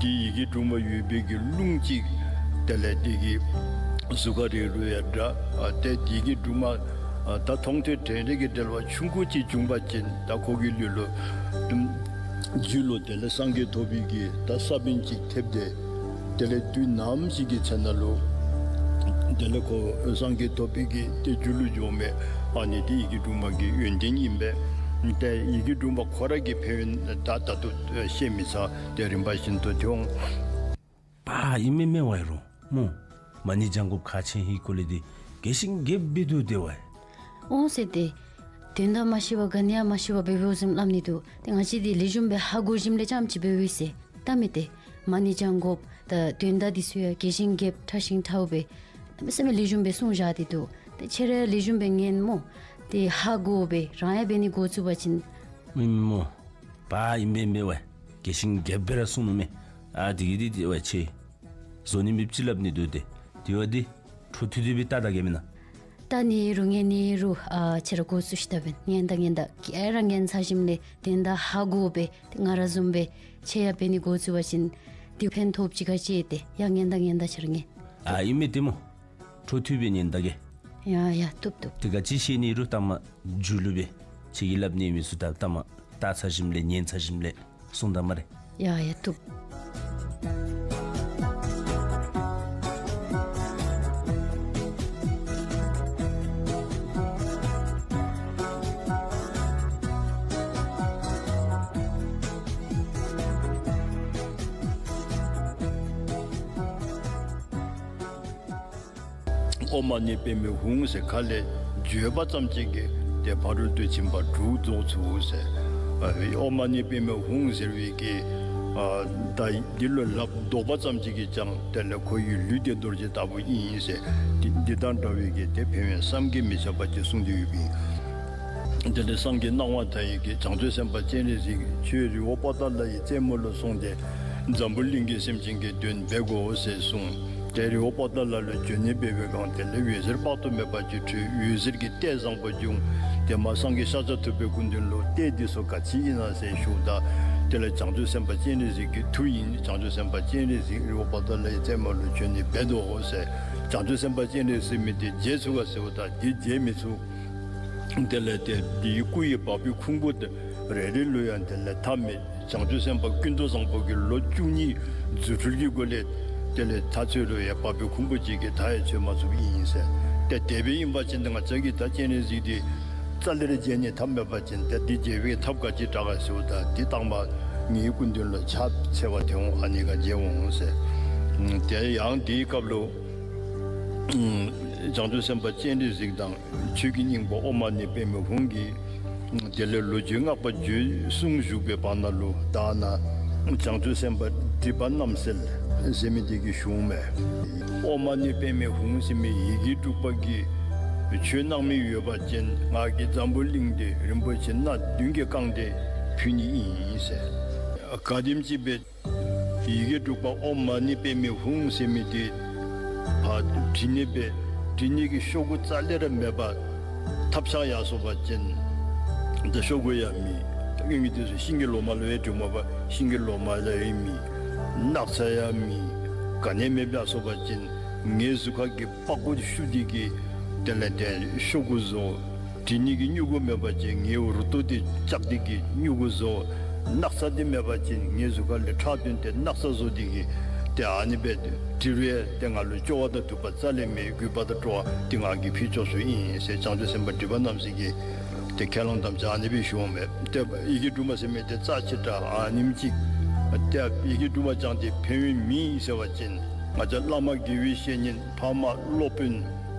འདི་ཡི་གེ་དྲུག་མ་ཡོད་པའི་གི་རླུང་ཅིག་དེ་ལས་འདི་གི་གཟུགས་ཁར་རེག་རུང་ཡང་འདྲ། ཨ་ཏེ་འདི་ཡི་གེ་དྲུག་མ་ཨ་ད་མཐོང་ཐོས་དྲན་རེག་གི་འབྲེལ་བ་ཆུང་ཀུ་ཅིག་བྱུང་པ་ཅིན་ད་ཁོ་གི་ལུས་ལུ་རྒྱུད་ལུ་དེ་ལས་སངས་རྒྱས་ཐོབ་པའི་གི་ད་ས་བོན་ཅིག་ཐེབས་ཏེ་དེ་ལས་དུས་ནམ་ཞིག་གི་ཚེ་ན་ལུ་དེ་ལས་ཁོ་སངས་རྒྱས་ཐོབ་པའི་གི་ཏེ་རྒྱུ་ལུ་འགྱོ་མི་ཨ་ནི་འདི་ཡི་གེ་དྲུག་མ་གི་ཡོན་ཏན་ཨིན་པས། ཏེ་ཡི་གེ་དྲུག་མ་ཁོ་ར་གི་ཕན་ཡོན་ད་ད་ལྟོ་བཤད་མི་ཚར། ཏེ་རིམ་པ་བཞིན་དུ་ཐོན། པ་ཨིན་མས་མས་ཝའི་རུང་མོ། མ་ཎི་བགྱང་དགོཔ་ཁག་ཆེ་ཧིང་གོ་ལས་འདི་རྒྱས་ཤིང་རྒྱསཔ་སྦེ་འདུག་སྟེ་ཝའི། འོང་ཟེར་ཏེ། དོན་དག་མ་ཤེས་པར་ག་ནི་ཡང་མ་ཤེས་པར་འབད་འབདཝ་བཟུམ་སླབ་ནི་འདུག། ཏེ་ང་བཅས་འདི་ལེགས་ཤོམ་སྦེ་ཧ་གོ་ཞིནམ་ལས་རྐྱངམ་ཅིག་འབད་འབདཝ་ཨིན་ཟེར། ད་མི་ཏེ་མ་ཎི་བགྱང་དགོཔ་ད་དོན་དག་འདི་ཚུ་ཡང་རྒྱས་ཤིང་རྒྱསཔ་ཕྲ་ཞིང་ཕྲའུ་སྦེ་གནམ་མེད་ས་མེད་ལེགས་ཤོམ་སྦེ་གསུངས་བཞག་སྟེ་འདུག། ཏེ་ཁྱེད་ར་ལེགས་ཤོམ་སྦེ་ཉན་སྨོ། ཏེ་ཧ་གོ་སྦེ་རང་ཡང་འབད་ནི་འགོ་བཙུགས་པ་ཅིན། ཨིན་མོ། པ་ཨིན་པས་ཨིན་པས་ཝའི། རྒྱས་ཤིང་རྒྱསཔ་སྦེ་ར་གསུངས་ནུག་མས། ཨ་འདི་གིས་འདི་འདི་ཝའི་ཆེ། བཟོ་ནི་མེདཔ་ཅིག་སླབ་ནི་འདུག་སྟེ། དེ་བ་འདི་འཕྲོ་མཐུད་དེ་སྦེ་ལྟ་ད་གེ་མེན་ན། ལྟ་ནི་རུང་ཉན་ནི་རུང་ཨ་ཁྱེད་ར་འགོ་བཙུགས་ཤིག་ད་འབདན། ཉན་ད་ཉན་ད་ག་ར་ཉན་ཚར་ཞིནམ་ལས་དོན་དག་ཧ་གོ་སྦེ་ཏེ་ང་ར་བཟུམ་སྦེ་ཁྱེད་ཡང་འབད་ནི་འགོ་བཙུགས་པ་ཅིན་ཏེ་ཕན་ཐོགསཔ་ཅིག་ག་ཅི་ཡོད་ཏེ། ཡ་ཉན་ད་ཉན་ད་ཁྱེད་ར་ཉན། ཨ་ཨིན་མས་ཏེ་མོ། འཕྲོ་མཐུད་སྦེ་ཉན་ད་གེ། ཡ་ཡ་བཏུབ་བཏུབ། ཏེ་ག་ཅི་བཤད་ནི་རུང་ལྟ་མ་མཇུག་ལུ་སྦེ་ཁྱེད་ཀྱིས་སླབ་ནི་མི་ཚུ་ད་ལྟ་མ་ལྟ་ཚར་ཞིནམ་ལས་ཉན་ཚར་ཞིནམ་ལས་གསུངས་ད་སྨ་རེ། ཡ་ཡ་བཏུབ། ཨོཾ་མ་ཎི་པདྨེ་ཧཱུྃ་ཟེར་ཁ་ལས་བརྗོད་པ་ཙམ་ཅིག་གིས་ཏེ་ཕ་རོལ་ཏུ་ཕྱིན་པ་དྲུག་རྫོགས་ཚུགས་ཟེར། ཨ་ཨོཾ་མ་ཎི་པདྨེ་ཧཱུྃ་ཟེར་བའི་གི་ཨ་ད་འདི་ལུ་ལབ་བཟློག་པ་ཙམ་ཅིག་གིས་ཀྱང་དེ་ལས་ཁོ་ཡི་ལུས་དེ་རྡོ་རྗེ་ལྟ་བུ་ཨིན་ཟེར། འདི་འདི་དང་འདྲ་བའི་གི་ཏེ་ཕན་ཡོན་བསམ་གྱིས་མི་ཁྱབ་པ་ཅིག་གསུངས་ཏེ་ཡོདཔ་ཨིན། དེ་ལས་སངས་རྒྱས་སྣང་བ་མཐའ་ཡས་ཀྱིས་བྱང་ཆུབ་སེམས་དཔའ་སྤྱན་རས་གཟིགས་ཁྱོད་རི་བོ་པོ་ཏ་ལ་ཡི་རྩེ་མོ་ལུ་སོང་སྟེ་འཛམ་བུ་གླིང་གི་སེམས་ཅན་གྱི་དོན་འབད་དགོ་ཟེར་གསུངས། ཏེ་རི་བོ་པོ་ཏ་ལ་ལུ་བྱོན་ནི་འབད་བའི་སྒང་དེ་ལས་འོད་ཟེར་དཔག་ཏུ་མེད་པ་ཅིག་འཕྲོས། འོད་ཟེར་གྱི་ལྟས་བཟང་པོ་བྱུང་། ཏེ་མ་སངས་རྒྱས་ཤཱཀྱ་ཐུབ་པའི་སྐུ་མདུན་ལུ་ལྟས་འདི་ཚུ་ག་ཅི་ཨིན་ན་ཟེར་ཞུཝ་ད་དེ་ལས་བྱང་ཆུབ་སེམས་དཔའ་སྤྱན་རས་གཟིགས་ཀྱི་མཐུ་ཨིན། བྱང་ཆུབ་སེམས་དཔའ་སྤྱན་རས་གཟིགས་རི་བོ་པོ་ཏ་ལ་ཡི་རྩེ་མོ་ལུ་བྱོན་ནི་འབད་དོ་ཟེར། བྱང་ཆུབ་སེམས་དཔའ་སྤྱན་རས་གཟིགས་མི་དེ་མཇལ་ཚུགས་ག་ཟེརཝ་ད་དེ་མཇལ་མི་ཚུགས། དེ་ལས་ཏེ་འདི་སྐུ་ཡི་བ་སྤུའི་ཁུང་བུ་དེ་རེ་རེ་ལུ་ཡང་དེ་ལས་མཐའ་མེད་བྱང་ཆུབ་སེམས་དཔའ་ཀུན་ཏུ་བཟང་པོ་གི་ལོ་བཅུ་གཉིས་རྫུ་འཕྲུལ་གྱི་སྒོ་ལས་དེ་ལས་མཐའ་ཚུན་ལུ་ཡང་བ་སྤུའི་ཁུང་བུ་གཅིག་གིས་མཐའ་ཡང་ཚུན་མ་ཚུགསཔ་ཨིན་ཟེར། ཏེ་དེ་སྦེ་ཨིན་པ་ཅིན་ང་བཅས་ཀྱིས་ད་སྤྱན་རས་གཟིགས་འདི་རྩ་ལས་ར་མཇལ་ནི་ཐབས་མེད་པ་ཅིན་ཏེ་འདི་མཇལ་བའི་ཐབས་ག་ཅི་དྲག་ག་ཟེརཝ་ད་འདི་ལྟ་མ་ངེའི་སྐུ་མདུན་ལུ་ཕྱག་འཚལ་བར་ཐལ་འོང་། ཨ་ནི་ག་མཇལ་འོང་ཟེར། ཏེ་ཡང་འདིའི་སྐབས་ལུ་བྱང་ཆུབ་སེམས་དཔའ་སྤྱན་རས་གཟིགས་དང་ཆོས་ཀྱི་སྙིང་པོ་ཨོཾ་མ་ཎི་པདྨེ་ཧཱུྃ་གིས་དེ་ལས་ལོ་རྒྱུས་བསྔགས་པ་བརྗོད་གསུངས་བཞུགས་པའི་བར་ན་ལུ་ད་ནཱ་བྱང་ཆུབ་སེམས་དཔའ་སྒྲིབ་པ་རྣམ་སེལ་ཟེར་མི་དེ་གིས་ཞུཝ་མས། ཨོཾ་མ་ཎི་པདྨེ་ཧཱུྃ་ཟེར་མི་ཡི་གེ་དྲུག་པ་གིས་ཆོས་གནང་མི་ཡོད་པ་ཅིན་ང་གིས་འཛམ་བུ་གླིང་འདི་རིན་པོ་ཆེ་སྣ་བདུན་གྱིས་བཀང་སྟེ་ཕུལ་ནི་ཨིན་ཟེར། ག་དེམ་ཅིག་སྦེ་ཡི་གེ་དྲུག་པ་ཨོཾ་མ་ཎི་པདྨེ་ཧཱུྃ་ཟེར་མི་དེ་ཕར་བྲི་ནི་སྦེ་བྲི་ནི་གི་ཤོག་གུ་རྩ་ལས་ར་མེད་པར་ཐབས་ཆག་ཡར་སོང་པ་ཅིན་ད་ཤོག་གུ་ཡང་མེད། ད་ཨིན་མི་དེ་ཚུ་ཤིང་གི་ལོ་མ་ལུ་ཡང་བྲི་མོ་པ་ཤིང་གི་ལོ་མ་ལུ་ཡང་མེད། སྣག་ཚ་ཡང་མེད། ག་ནི་མེདཔ་སྦེ་སོང་པ་ཅིན་ངེའི་གཟུགས་ཁ་གི་པགས་ཀོ་བཤུ་སྟེ་གིས་དེ་ལས་ཏེ་ཤོག་གུ་བཟོ། བྲི་ནི་གི་སྨྱུ་གུ་མེད་པ་ཅིན་ངེའི་རུ་ཏོ་དེ་བཅག་སྟེ་གིས་སྨྱུ་གུ་བཟོ། སྣག་ཚ་དེ་མེད་པ་ཅིན་ངེའི་གཟུགས་ཁ་ལས་ཁྲག་བཏོན་ཏེ་སྣག་ཚ་བཟོ་སྟེ་གིས་ ཏེ་ཨ་ནི་སྦེ་དྲི་རུང་ཏེ་ང་ལུ་སྐྱོ་བ་དང་སྡུག་པ་རྩ་ལས་མེད། གུས་པ་དང་སྤྲོ་བ་འདི་ང་གིས་ཕུལ་ཆོག་ས་ཨིན་ཟེར་བྱང་ཆུབ་སེམས་དཔའ་སྒྲིབ་པ་རྣམ་སེལ་གྱིས་ཏེ་ཁས་བླངས་དམ་བཅའ་ཨ་ནི་སྦེ་ཞུ་འོང་མས། ཏེ་ཡི་གེ་དྲུག་མ་ཟེར་མི་འདི་རྩ་ཆེ་དྲགས། ཨ་ནེམ་ཅིག་ཏེ་ཡི་གེ་དྲུག་མ་སྦྱངས་ཏེ་ཕན་ཡོན་མེད་ཟེར་བ་ཅིན་ང་བཅས་བླ་མ་དགེ་བའི་བཤེས་གཉེན་ཕ་མ་སློབ་དཔོན་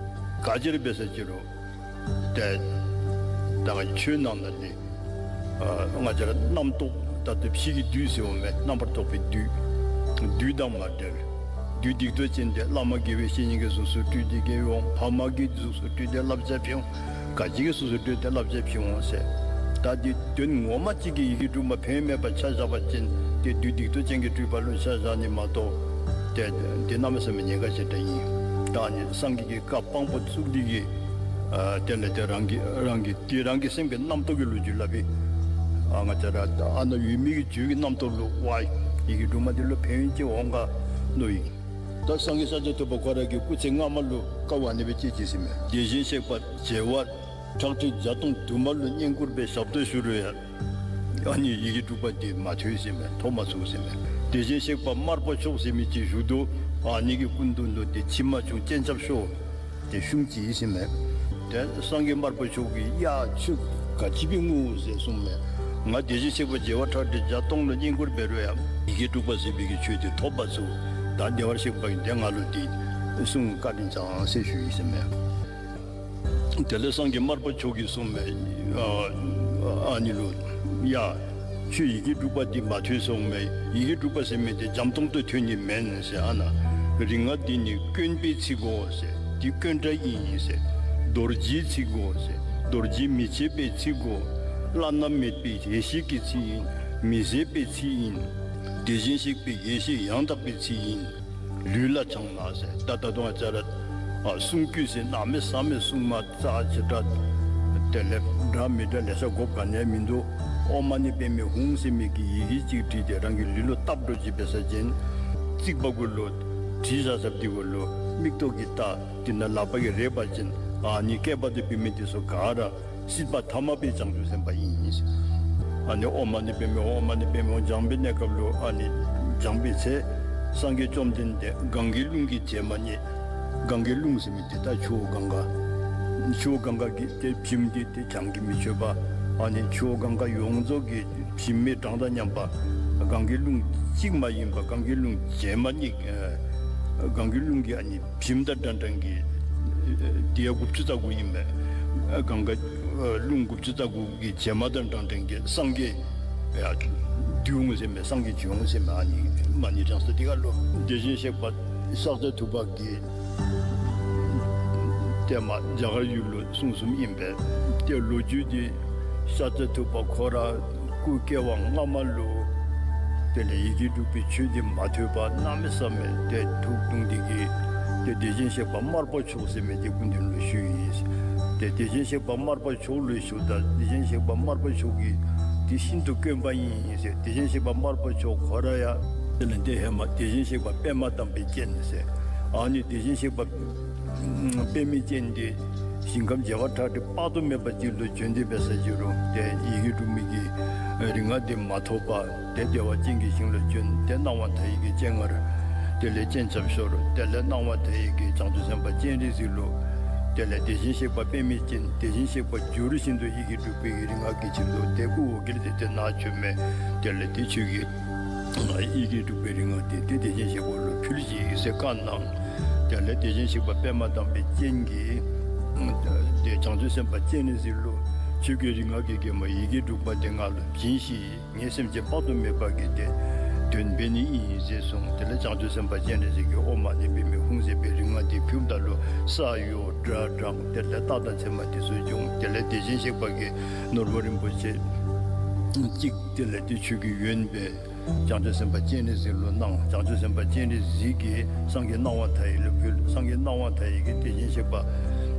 ག་ཅི་ར་འབད་ས་ཅི་རུང་ཏེ་ད་ང་ཆོས་ནང་ན་ནི་ཨ་ང་བཅས་ར་རྣམ་རྟོག་ད་ལྟོ་ཕྱི་གི་བདུད་ཟེར་འོང་མས། རྣམ་པར་རྟོག་པའི་བདུད། བདུད་དང་མ་བྲལ། བདུད་སྡིག་ཏོ་ཅན་འདི་བླ་མ་དགེ་བའི་བཤེས་གཉེན་གྱིས་གཟུགས་སུ་སྤྲུལ་ཏེ་སྐྱེ་འོང་། ཕ་མ་གིས་གཟུགས་སུ་སྤྲུལ་ཏེ་བསླབ་བྱ་ཕུལ་འོང་། ག་ཅི་གིས་གཟུགས་སུ་སྤྲུལ་ཏེ་བསླབ་བྱ་ཕུལ་འོང་ཟེར། ད་འདི་དོན་ངོ་མ་ཅིག་གིས་ཡི་གེ་དྲུག་མ་ཕན་མེདཔ་ཆ་བཞག་པ་ཅིན་ཏེ་བདུད་སྡིག་ཏོ་ཅན་གྱི་སྤྲུལ་པ་ལུ་ཆ་བཞག་ནི་མ་གཏོགས་ཏེ་འདི་གནམ་མེད་ས་མེད་ཉེན་ཁ་ཆེ་དྲགས་ཨིན། ད་ནི་སངས་རྒྱས་ཀྱི་བཀའ་དཔང་པོ་བཙུགས་ཏེ་གིས་ཨ་དེ་ལས་ཏེ་རང་གི་རང་གི་དེ་རང་གི་སེམས་ཀྱི་རྣམ་རྟོག་གི་ལོ་རྒྱུས་སླབ་པས། ཨ་ང་བཅས་ར་ཨ་ནཱ་ཡོད་མི་གི་རྒྱུད་ཀྱི་རྣམ་རྟོག་ལུ་ཝའི་ཡི་གེ་དྲུག་མ་འདི་ལུ་ཕན་ཡོན་ཅིག་འོང་ག་མནོ་ཡི། ད་སངས་རྒྱས་ཤཱཀྱ་ཐུབ་པ་ཁོ་ར་གིས་སྐུ་ཚེ་སྔ་མ་ལུ་དཀའ་བ་ཨ་ནི་སྦེ་སྤྱད་ཅི་ཟེར་མས། དེ་བཞིན་གཤེགས་པ་བྱེ་བ་ཁྲག་ཁྲིག་བརྒྱ་སྟོང་དུ་མ་ལུ་བསྙེན་བཀུར་སྦེ་ཞབས་ཏོག་ཞུ་རུང་ཡང་ཨ་ནི་ཡི་གེ་དྲུག་པ་འདི་མ་ཐོས་ཟེར་མས། ཐོབ་མ་ཚུགས་ཟེར་མས། དེ་བཞིན་གཤེགས་པ་དམར་པོ་མཆོག་ཟེར་མི་ཅིག་བཞུགས་འདུག། ཨ་ནི་གི་སྐུ་མདུན་ལུ་ཏེ་མཆིལ་མ་ཕྱུང་སྤྱན་ཆབ་ཤོར། ཏེ་བཤུམས་ཅི་ཟེར་མས། ཏེ་སངས་རྒྱས་དམར་པོ་མཆོག་གིས་ཡ་ཁྱོད་ག་ཅི་སྦེ་ངུ་ཟེར་གསུངས་མས། ང་དེ་བཞིན་གཤེགས་པ་བྱེ་བ་ཁྲག་ཁྲིག་བརྒྱ་སྟོང་ལུ་བསྙེན་བཀུར་འབད་རུང་ཡང་ཡི་གེ་དྲུག་པ་ཟེར་བའི་གི་ཆོས་འདི་ཐོབ་མ་ཚུགས། ད་བདེ་བར་གཤེགས་པ་གིས་ཏེ་ང་ལུ་ཏེ་གསུང་བཀའ་དྲིན་བསྐྱང་ཟེར་ཞུ་ཡི་ཟེར་མས། དེ་ལས་སངས་རྒྱས་དམར་པོ་མཆོག་གིས་གསུངས་མས། ཨ་ཨ་ནི་ལུ་ཡ་ཁྱོད་ཡི་གེ་དྲུག་པ་འདི་མ་ཐོས་སོང་མས། ཡི་གེ་དྲུག་པ་ཟེར་མི་འདི་འཇམ་ཏོང་ཏོ་ཐོས་ནི་མེན་ཟེར། ཨ་ནཱ་རིག་སྔགས་འདི་ནི་དཀོན་པའི་ཚིག་གོ་ཟེར། འདི་དཀོན་དྲགས་ཨིན་ཟེར། རྡོ་རྗེའི་ཚིག་གོ་ཟེར། རྡོ་རྗེ་མི་ཕྱེད་པའི་ཚིག་གོ། བླ་ན་མེད་པའི་ཡེ་ཤེས་ཀྱི་ཚིག་ཨིན། མི་ཟད་པའི་ཚིག་ཨིན། དེ་བཞིན་གཤེགས་པའི་ཡེ་ཤེས་ཡང་དག་པའི་ཚིག་ཨིན། ལུས་ལ་འཆང་ལ་ཟེར། ད་ད་དུང་ང་བཅས་ར་ཨ་གསུང་རྒྱུན་ཟེར་གནམ་མེད་ས་མེད་གསུང་མ་རྩ་ཆེ་དྲགས། དེ་ལས་འདྲ་མི་འདྲ་ལེ་ཤ་དགོཔ་ག་ནི་ཡང་མིན་འདུག། ཨོཾ་མ་ཎི་པདྨེ་ཧཱུྃ་ཟེར་མི་གི་ཡི་གེ་གཅིག་བྲིས་ཏེ་རང་གི་ལུས་ལུ་བཏབ་འགྱོ་ཅི་འབད་ས་ཅིན་རྩིག་པ་གུ་ལུ་བྲིས་བཞག་བཞགཔ་འདི་གུ་ལུ་མིག་ཏོ་གིས་བལྟ། དེ་ནང་ལག་པ་གིས་རེག་པ་ཅིན་ཨ་ནི་བསྐལ་པ་དང་བུད་མེད་འདི་ཚུ་ག་ར་སྲིད་པ་ཐ་མལ་པའི་བྱང་ཆུབ་སེམས་དཔའ་ཨིན། ཨ་ནི་ཨོཾ་མ་ཎི་པདྨེ་ཧཱུྃ་ཨོཾ་མ་ཎི་པདྨེ་ཧཱུྃ་བགྱང་པའི་གནས་སྐབས་ལུ་ཨ་ནི་བགྱང་པའི་ཚེ་སངས་རྒྱས་བཅོམ་ལྡན་འདས་གངྒཱའི་ཀླུང་གི་བྱེ་མ་སྙེད། གངྒཱའི་ཀླུང་ཟེར་མི་འདི་ད་ཆུ་བོ་གངྒཱ། ཆུ་བོ་གངྒཱ་གི་ཏེ་བྱེམ་འདི་ཏེ་གྱང་གིས་མི་ཆོད་པ། ཨ་ནི་ཆུ་བོ་གངྒཱ་ཡོངས་རྫོགས་ཀྱི་བྱེམ་མའི་གྲངས་དང་མཉམ་པ། གངྒཱའི་ཀླུང་གཅིག་མ་ཡིན་པ་གངྒཱའི་ཀླུང་བྱེ་མ་སྙེད། ཨ་གངྒཱའི་ཀླུང་གི་ཨ་ནི་བྱེམ་དང་འདྲ་འདྲ་གི་ཨ་དེ་དགུ་བཅུ་རྩ་དགུ་ཨིན་མས། ཨ་གངྒཱ་ཨ་ཀླུང་དགུ་བཅུ་རྩ་དགུ་གི་བྱེ་མ་དང་འདྲ་འདྲ་གི་སངས་རྒྱས་ཡ་འདུས་འོང་ཟེར་མས། སངས་རྒྱས་བྱོན་འོང་ཟེར་མས། ཨ་ནི་མ་ཎི་བགྱང་ས་འདི་ཁར་ལུ། དེ་བཞིན་གཤེགས་པ་ཤཱཀྱ་ཐུབ་པ་གིས་ཏེ་མ་རྒྱ་གར་ཡུལ་ལུ་གསུངས་གསུངསམ་ཨིན་པས། ཏེ་ལོ་རྒྱུས་འདི་ཤཱཀྱ་ཐུབ་པ་ཁོ་ར་སྐུ་སྐྱེ་བ་སྔ་མ་ལུ་དེ་ལས་ཡི་གེ་དྲུག་པའི་ཆོས་འདི་མ་ཐོས་པར་གནམ་མེད་ས་མེད་ཏེ་ཐུགས་གདུང་སྟེ་གིས་ཏེ་དེ་བཞིན་གཤེགས་པ་དམར་པོ་མཆོག་ཟེར་མི་འདི་སྐུ་མདུན་ལུ་ཞུ་ཡི། ཏེ་དེ་བཞིན་གཤེགས་པ་དམར་པོ་མཆོག་ལུ་ཞུཝ་ད་དེ་བཞིན་གཤེགས་པ་དམར་པོ་མཆོག་གིས་འདི་ཤིན་ཏུ་དཀོན་པ་ཨིན་ཟེར། དེ་བཞིན་གཤེགས་པ་དམར་པོ་མཆོག་ཁོ་ར་ཡང་དེ་ལས་ཏེ་ཧེ་མ་དེ་བཞིན་གཤེགས་པ་པདྨ་དམ་པའི་སྤྱན་ཟེར། ཨ་ནི་དེ་བཞིན་གཤེགས་པ་པདྨའི་སྤྱན་འདི་ཞིང་ཁམས་བྱེ་བ་ཁྲག་ཁྲིག་དཔག་ཏུ་མེད་པ་ཅིག་ལུ་བྱོན་ཏེ་འབད་ས་ཅིག་རུང་ཏེ་ཡི་གེ་དྲུག་མའི་གི་རིག་སྔགས་འདི་མ་ཐོབ་པར་ཏེ་བདེ་བ་ཅན་གྱི་ཞིང་ལུ་བྱོན། ཏེ་སྣང་བ་མཐའ་ཡས་ཀྱི་སྤྱན་སྔར་དེ་ལས་སྤྱན་ཆབ་ཤོར། དེ་ལས་སྣང་བ་མཐའ་ཡས་ཀྱི་བྱང་ཆུབ་སེམས་དཔའ་སྤྱན་རས་གཟིགས་ལུ་དེ་ལས་དེ་བཞིན་གཤེགས་པ་པདྨའི་སྤྱན་དེ་བཞིན་གཤེགས་པ་འགྱུར་བཞིན་དུ་ཡི་གེ་དྲུག་པའི་རིག་སྔགས་ཀྱི་ཕྱིར་དུ་ཏེ་སྐུ་འོ་བརྒྱལ་ཏེ་ཏེ་ནཱ་བྱོན་མས། དེ་ལས་ཏེ་ཁྱོད་ཀྱིས་ཡི་གེ་དྲུག་པའི་རིག་སྔགས་འདི་ཏེ་དེ་བཞིན་གཤེགས་པ་ལུ་ཕུལ་ཅིག་ཟེར་བཀའ་གནང་། དེ་ལས་དེ་བཞིན་གཤེགས་པ་པདྨ་དམ་པའི་སྤྱན་གྱིས་ཏེ་བྱང་ཆུབ་སེམས་དཔའ་སྤྱན་རས་གཟིགས་ལུ་ཁྱོད་ཀྱི་རིག་སྔགས་ཀྱི་རྒྱལ་མོ་ཡི་གེ་དྲུག་པ་འདི་ང་ལུ་བྱིན་ཤིག། ངེའི་སེམས་ཅན་དཔག་ཏུ་མེད་པ་གི་ཏེ་དོན་འབད་ནི་ཨིན་ཟེར་གསུངས། དེ་ལས་བྱང་ཆུབ་སེམས་དཔའ་སྤྱན་རས་གཟིགས་ཀྱིས་ཨོཾ་མ་ཎི་པདྨེ་ཧཱུྃ་ཟེར་བའི་རིག་སྔགས་འདི་ཕུལཝ་ད་ལུ་ས་གཡོ་སྒྲ་གྲགས། དེ་ལས་རྟགས་དང་མཚན་མ་འདི་ཚུ་བྱུང་། དེ་ལས་དེ་བཞིན་གཤེགས་པ་གིས་ནོར་བུ་རིན་པོ་ཆེ་གཅིག་དེ་ལས་ཏེ་ཁྱོད་ཀྱི་ཡོན་པས་བྱང་ཆུབ་སེམས་དཔའ་སྤྱན་རས་གཟིགས་ལུ་གནང་། བྱང་ཆུབ་སེམས་དཔའ་སྤྱན་རས་གཟིགས་ཀྱིས་སངས་རྒྱས་སྣང་བ་མཐའ་ཡས་ལུ་ཕུལ། སངས་རྒྱས་སྣང་བ་མཐའ་ཡས་ཀྱིས་དེ་བཞིན་གཤེགས་པ་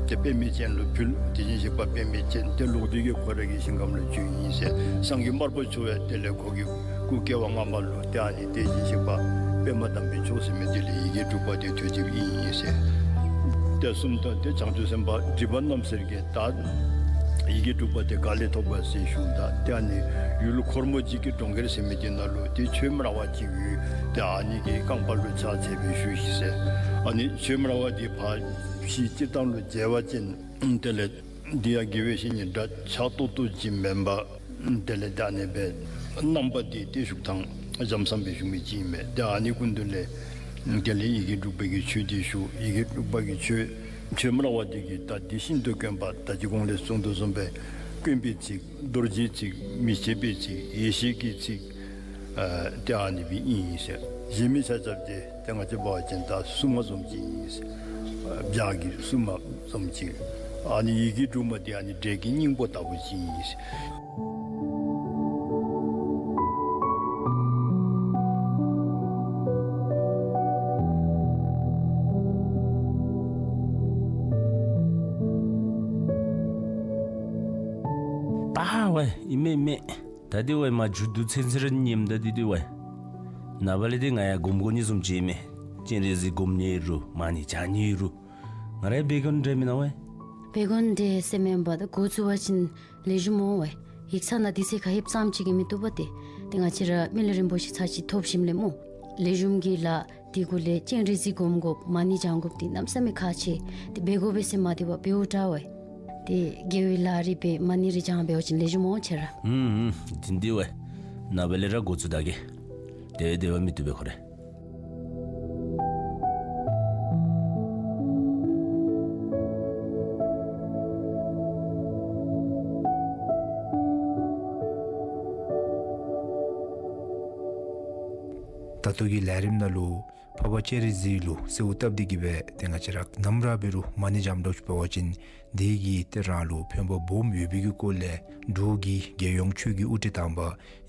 ཏེ་པདྨའི་སྤྱན་ལུ་ཕུལ། དེ་བཞིན་གཤེགས་པ་པདྨའི་སྤྱན་ཏེ་ལོག་སྟེ་གིས་ཁོ་ར་གི་ཞིང་ཁམས་ལུ་བྱོན་ཡི་ཟེར། སངས་རྒྱས་དམར་པོ་མཆོག་ཡང་དེ་ལས་ཁོ་གི་སྐུ་སྐྱེ་བ་སྔ་མ་ལུ་ཏེ་ཨ་ནི་དེ་བཞིན་གཤེགས་པ་པདྨ་དམ་པའི་མཆོག་ཟེར་མི་འདི་ལས་ཡི་གེ་དྲུག་པ་འདི་ཐོས་ཅི་ཨིན་ཟེར། ཏེ་གསུངམ་ད་ཏེ་བྱང་ཆུབ་སེམས་དཔའ་སྒྲིབ་པ་རྣམ་སེལ་གྱིས་ད་ཡི་གེ་དྲུག་པ་འདི་ག་ལས་ཐོབ་ག་ཟེར་ཞུཝ་ད་ཏེ་ཨ་ནི་ ཡུལ་འཁོར་མོ་འཇིག་གི་གྲོང་ཁྱེར་ཟེར་མི་འདི་ནང་ལུ་ཏེ་ཆོས་སྨྲ་བ་ཅིག་ཡོད། ཏེ་ཨ་ནི་གི་རྐང་པ་ལུ་ཕྱག་འཚལ་སྦེ་བཞུགས་ཤིག་ཟེར། ཨ་ནི་ཆོས་སྨྲ་བ་འདི་ཕར་ཕྱི་སྤྱིར་བཏང་ལུ་མཇལ་བ་ཅིན་དེ་ལས་འདི་ཡང་དགེ་བའི་བཤེས་གཉེན་འདྲ་ཆགས་ཏོག་ཏོ་ཅིག་མེན་པར་དེ་ལས་ད་ཨ་ནི་སྦེ་རྣམ་པ་འདི་ཏེ་བཞུགས་ཐངས་འཇམ་བསམ་སྦེ་བཞུགས་མི་ཅིག་ཨིན་མས། ཏེ་ཨ་ནི་སྐུ་མདུན་ལས་དེ་ལས་ཡི་གེ་དྲུག་པ་གི་ཆོས་འདི་ཞུ། ཡི་གེ་དྲུག་པ་གི་ཆོས་ཆོས་སྨྲ་བ་འདི་གིས་ད་འདི་ཤིན་ཏུ་དཀོན་པ་ད་ཅི་གོང་ལས་གསུངས་དོ་བཟུམ་སྦེ་དཀོན་པའི་ཚིག་རྡོ་རྗེའི་ཚིག་མི་ཕྱེད་པའི་ཚིག་ཡེ་ཤེས་ཀྱི་ཚིག་ཨ་ཏེ་ཨ་ནི་སྦེ་ཨིན་ཟེར། གཞན་མི་ཆ་ཁྱབ་འདི་ཏེ་ང་བཅས་འབད་བ་ཅིན་ད་སྲུང་མ་བཟུམ་ཅིག་ཨིན་ཟེར། ཨ་བྱ་གི་སྲུང་མ་བཟུམ་ཅིག། ཨ་ནི་ཡི་གེ་དྲུག་མ་འདི་ཨ་ནི་འདྲེ་གི་སྙིང་པོ་ལྟ་བུ་ཅིག་ཨིན་ཟེར། ད་ཝའི་ཨིན་མས་ཨིན་མས། ད་འདི་ཝའི་མ་མཇུག་བསྡུ་ཚུན་ཚོད་ར་ཉནམ་ད་འདི་འདི་ཝའི་ནངས་པ་ལས་འདི་ང་ཡང་སྒོམ་དགོ་ནི་བཟུམ་ཅིག་ཨིན་མས། སྤྱན་རས་གཟིགས་སྒོམ་ནི་རུང་མ་ཎི་བགྱང་ནི་རུང་ང་ར་འབད་དགོ་ནི་འདྲ་མེན་ན་ཝའི། འབད་དགོ་ནི་འདྲ་ཟེར་མེན་པར་ད་འགོ་བཙུགས་པ་ཅིན་ལེགས་ཤོམ་འོང་ཝའི། ཡིག་ཚང་ནང་དུས་ཚོད་ཁར་ལྷོདཔ་ཙམ་ཅིག་གིས་མི་བཏུབ་པས་ཏེ། ཏེ་ང་བཅས་ར་མི་ལུས་རིན་པོ་ཆེ་ཚར་ཅིག་ཐོབ་ཞིནམ་ལས་སྨོ། ལེགས་ཤོམ་གྱི་ལཱ་འདི་གུ་ལས་སྤྱན་རས་གཟིགས་སྒོམ་དགོཔ་མ་ཎི་བགྱང་དགོཔ་འདི་གནམ་མེད་ས་མེད་ཁག་ཆེ། ཏེ་འབད་དགོ་པས་ཟེར་མ་འདི་བ་འབདཝ་འདྲ་ཝའི། ཏེ་དགེ་བའི་ལཱ་རེ་འབད་མ་ཎི་རེ་བགྱང་འབད་བ་ཅིན་ལེགས་ཤོམ་འོང་ཁྱེད་ར། ཨུམ་ཨུམ་འདི་འདི་ཝའི་ནངས་པ་ལས་ར་འགོ་བཙུགས་ད་གེ། དེ་བ་དེ་བ་མི་བཏུབ་པས་ཁོ་རེ། ད་ལྟོ་གི་ལས་རིམ་ནང་ལུ་འཕགས་པ་སྤྱན་རས་གཟིགས་ལུ་གསོལཝ་བཏབ་སྟེ་གི་སྦེ་ཏེ་ང་བཅས་ར་ནམ་ར་འབད་རུང་མ་ཎི་བགྱངམ་འདྲཝ་ཅིག་འབད་བ་ཅིན་དེ་གིས་ཏེ་རང་ལུ་ཕན་པ་སྦོམ་ཡོད་པའི་གི་སྐོར་ལས་འབྲུག་གི་རྒྱལ་ཡོངས་ཆོས་ཀྱི་དབུ་ཁྲིད་དམ་པ་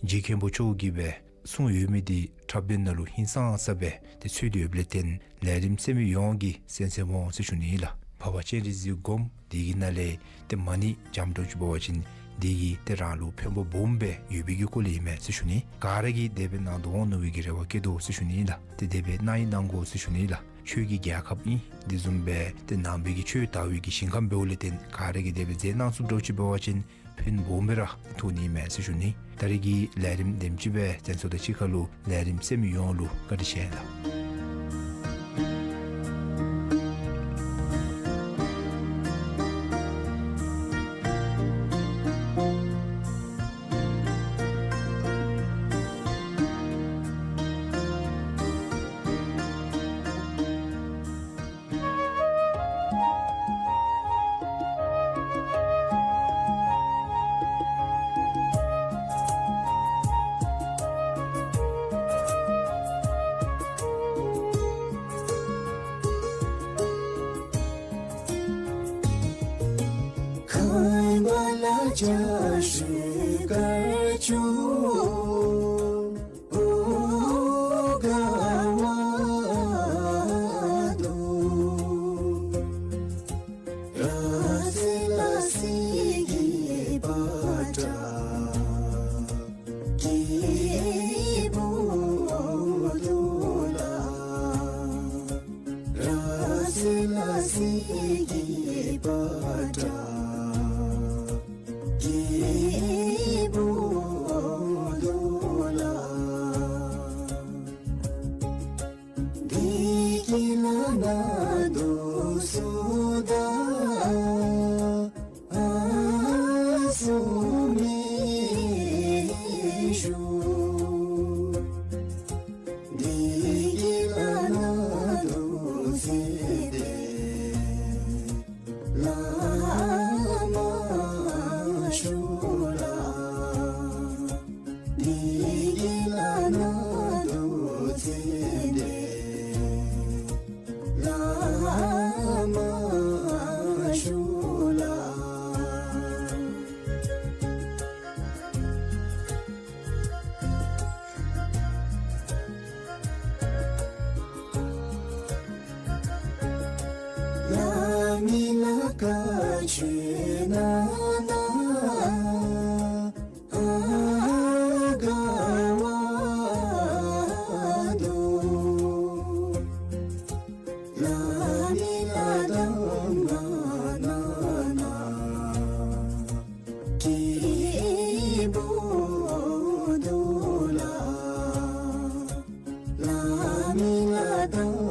རྗེ་མཁན་པོ་མཆོག་གིས་སྦེ་གསུངས་ཡོད་མི་འདི་འཁྲབ་སྟོན་ནང་ལུ་ཧིང་སངས་ས་སྦེ་ཏེ་ཚུད་དེ་ཡོདཔ་ལས་བརྟེན་ལས་རིམ་གསན་མི་ཡོངས་ཀྱིས་གསན་གསནམ་འོང་ཟེར་ཞུ་ནི་ལགས། འཕགས་པ་སྤྱན་རས་གཟིགས་སྒོམ་དེ་གི་ནང་ལས་ཏེ་མ་ཎི་བགྱངམ་འདྲཝ་ཅིག་འབད་བ་ཅིན་དེ་གིས་ཏེ་རང་ལུ་ཕན་པ་སྦོམ་སྦེ་ཡོད་པའི་གི་སྐོར་ལས་ཨིན་མས་ཟེར་ཞུ་ནི། ག་ར་གིས་དེ་སྦེ་གནང་དོ་འོང་མནོ་བའི་གི་རེ་བ་བསྐྱེད་དོ་ཟེར་ཞུ་ནི་ལགས། ཏེ་དེ་སྦེ་གནང་ཡི་གནང་དགོ་ཟེར་ཞུ་ནི་ལགས། ཆོས་ཀྱི་རྒྱལ་ཁབ་ཨིན། དེ་བཟུམ་སྦེ་ཏེ་ནང་པའི་གི་ཆོས་དར་བའི་གི་ཞིང་ཁམས་འབདཝ་ལས་བརྟེན་ག་ར་གིས་དེ་སྦེ་མཛད་གནང་ཚུགསཔ་འདྲཝ་ཅིག་འབད་བ་ཅིན་ཕན་སྦོམ་སྦེ་ར་ཐོགས་ནི་མས་ཟེར་ཞུ་ནི། ད་རེས་ཀྱི་ལས་རིམ་དེམ་ཅིག་སྦེ་བཙན་ཚོགས་དང་གཅིག་ཁར་ལུ་ལས་རིམ་གསན་མི་ཡོངས་ལུ་བཀའ་དྲིན་ཆེ་ལགས། ལགས།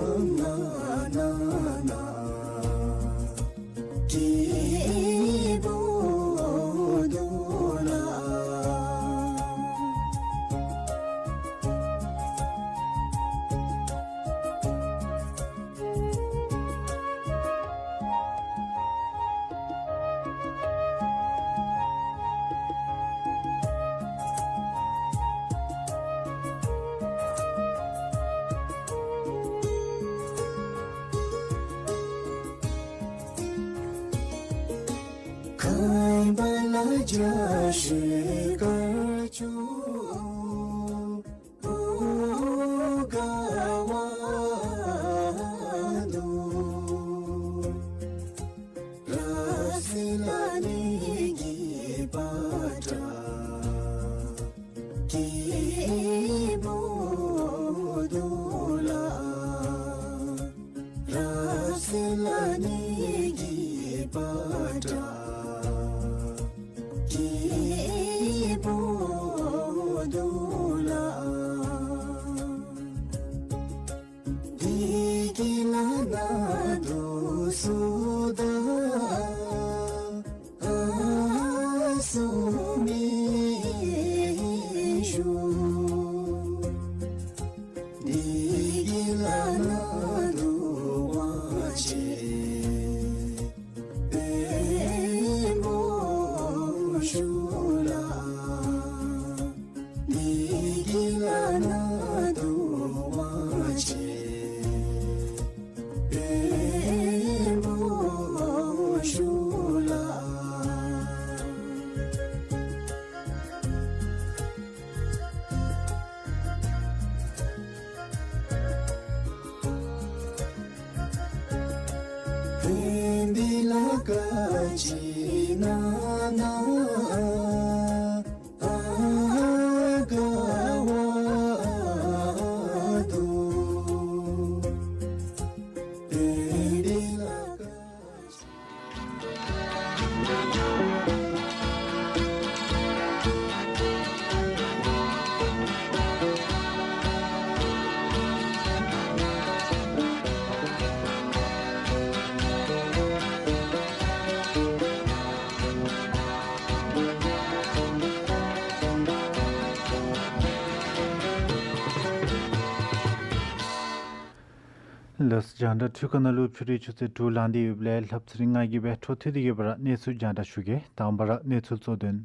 རྒྱང་བསྒྲགས་འཕྲུལ་ཁང་ནང་ལུ་ཕྱི་རུའི་ཆུ་ཚོད་དྲུག་ལང་སྟེ་ཡོདཔ་ལས་ལྷབ་ཚེས་ལྔ་གི་སྦེ་འཕྲོ་མཐུད་དེ་གི་སྦེ་ར་གནས་ཚུལ་རྒྱང་བསྒྲགས་ཞུ་གེ། དང་པ་ར་གནས་ཚུལ་གཙོ་དོན།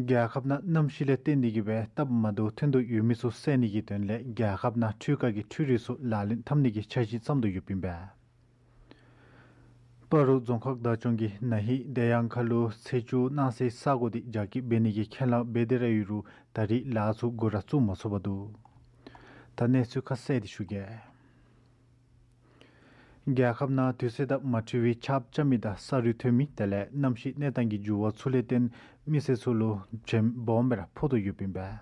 རྒྱལ་ཁབ་ནང་གནམ་གཤིས་ལས་བརྟེན་ཏེ་གི་སྦེ་སྟབས་མ་བདེཝ་ཐོན་དོ་ཡོད་མི་ཚུ་བསལ་ནི་གི་དོན་ལས་རྒྱལ་ཁབ་ནང་འཕྲུལ་ཁ་གི་འཕྲུལ་རིགས་ཚུ་ལག་ལེན་འཐབ་ནི་གི་འཆར་གཞི་བརྩམ་དོ་ཡོདཔ་ཨིན་པས། སྤ་རོ་རྫོང་ཁག་བདག་སྐྱོང་གིས་ན་ཧིང་དེ་ཡང་ཁ་ལུ་ཚེས་བཅུ་གནངས་ཚེ་ས་གོ་འདི་རྒྱ་སྐྱེད་འབད་ནི་གི་ཁས་བླངས་འབད་དེ་ར་ཡོད་རུང་ད་རེས་ལཱ་ཚུ་འགོ་ར་བཙུགས་མ་ཚུགས་པར་འདུག། ད་གནས་ཚུལ་ཁ་གསལ་འདི་ཞུ་གེ། རྒྱལ་ཁབ་ནང་དུས་ཚོད་དང་མ་འཁྲིལ་བའི་ཆརཔ་རྐྱབ་མི་དང་ས་རུད་ཐོན་མི་དེ་ལས་གནམ་གཤིས་གནས་སྟངས་ཀྱི་འགྱུར་བ་ཚུ་ལས་བརྟེན་མི་སེར་ཚུ་ལུ་བྱེམ་སྦོམ་སྦེ་ར་ཕོག་དོ་ཡོདཔ་ཨིན་པས།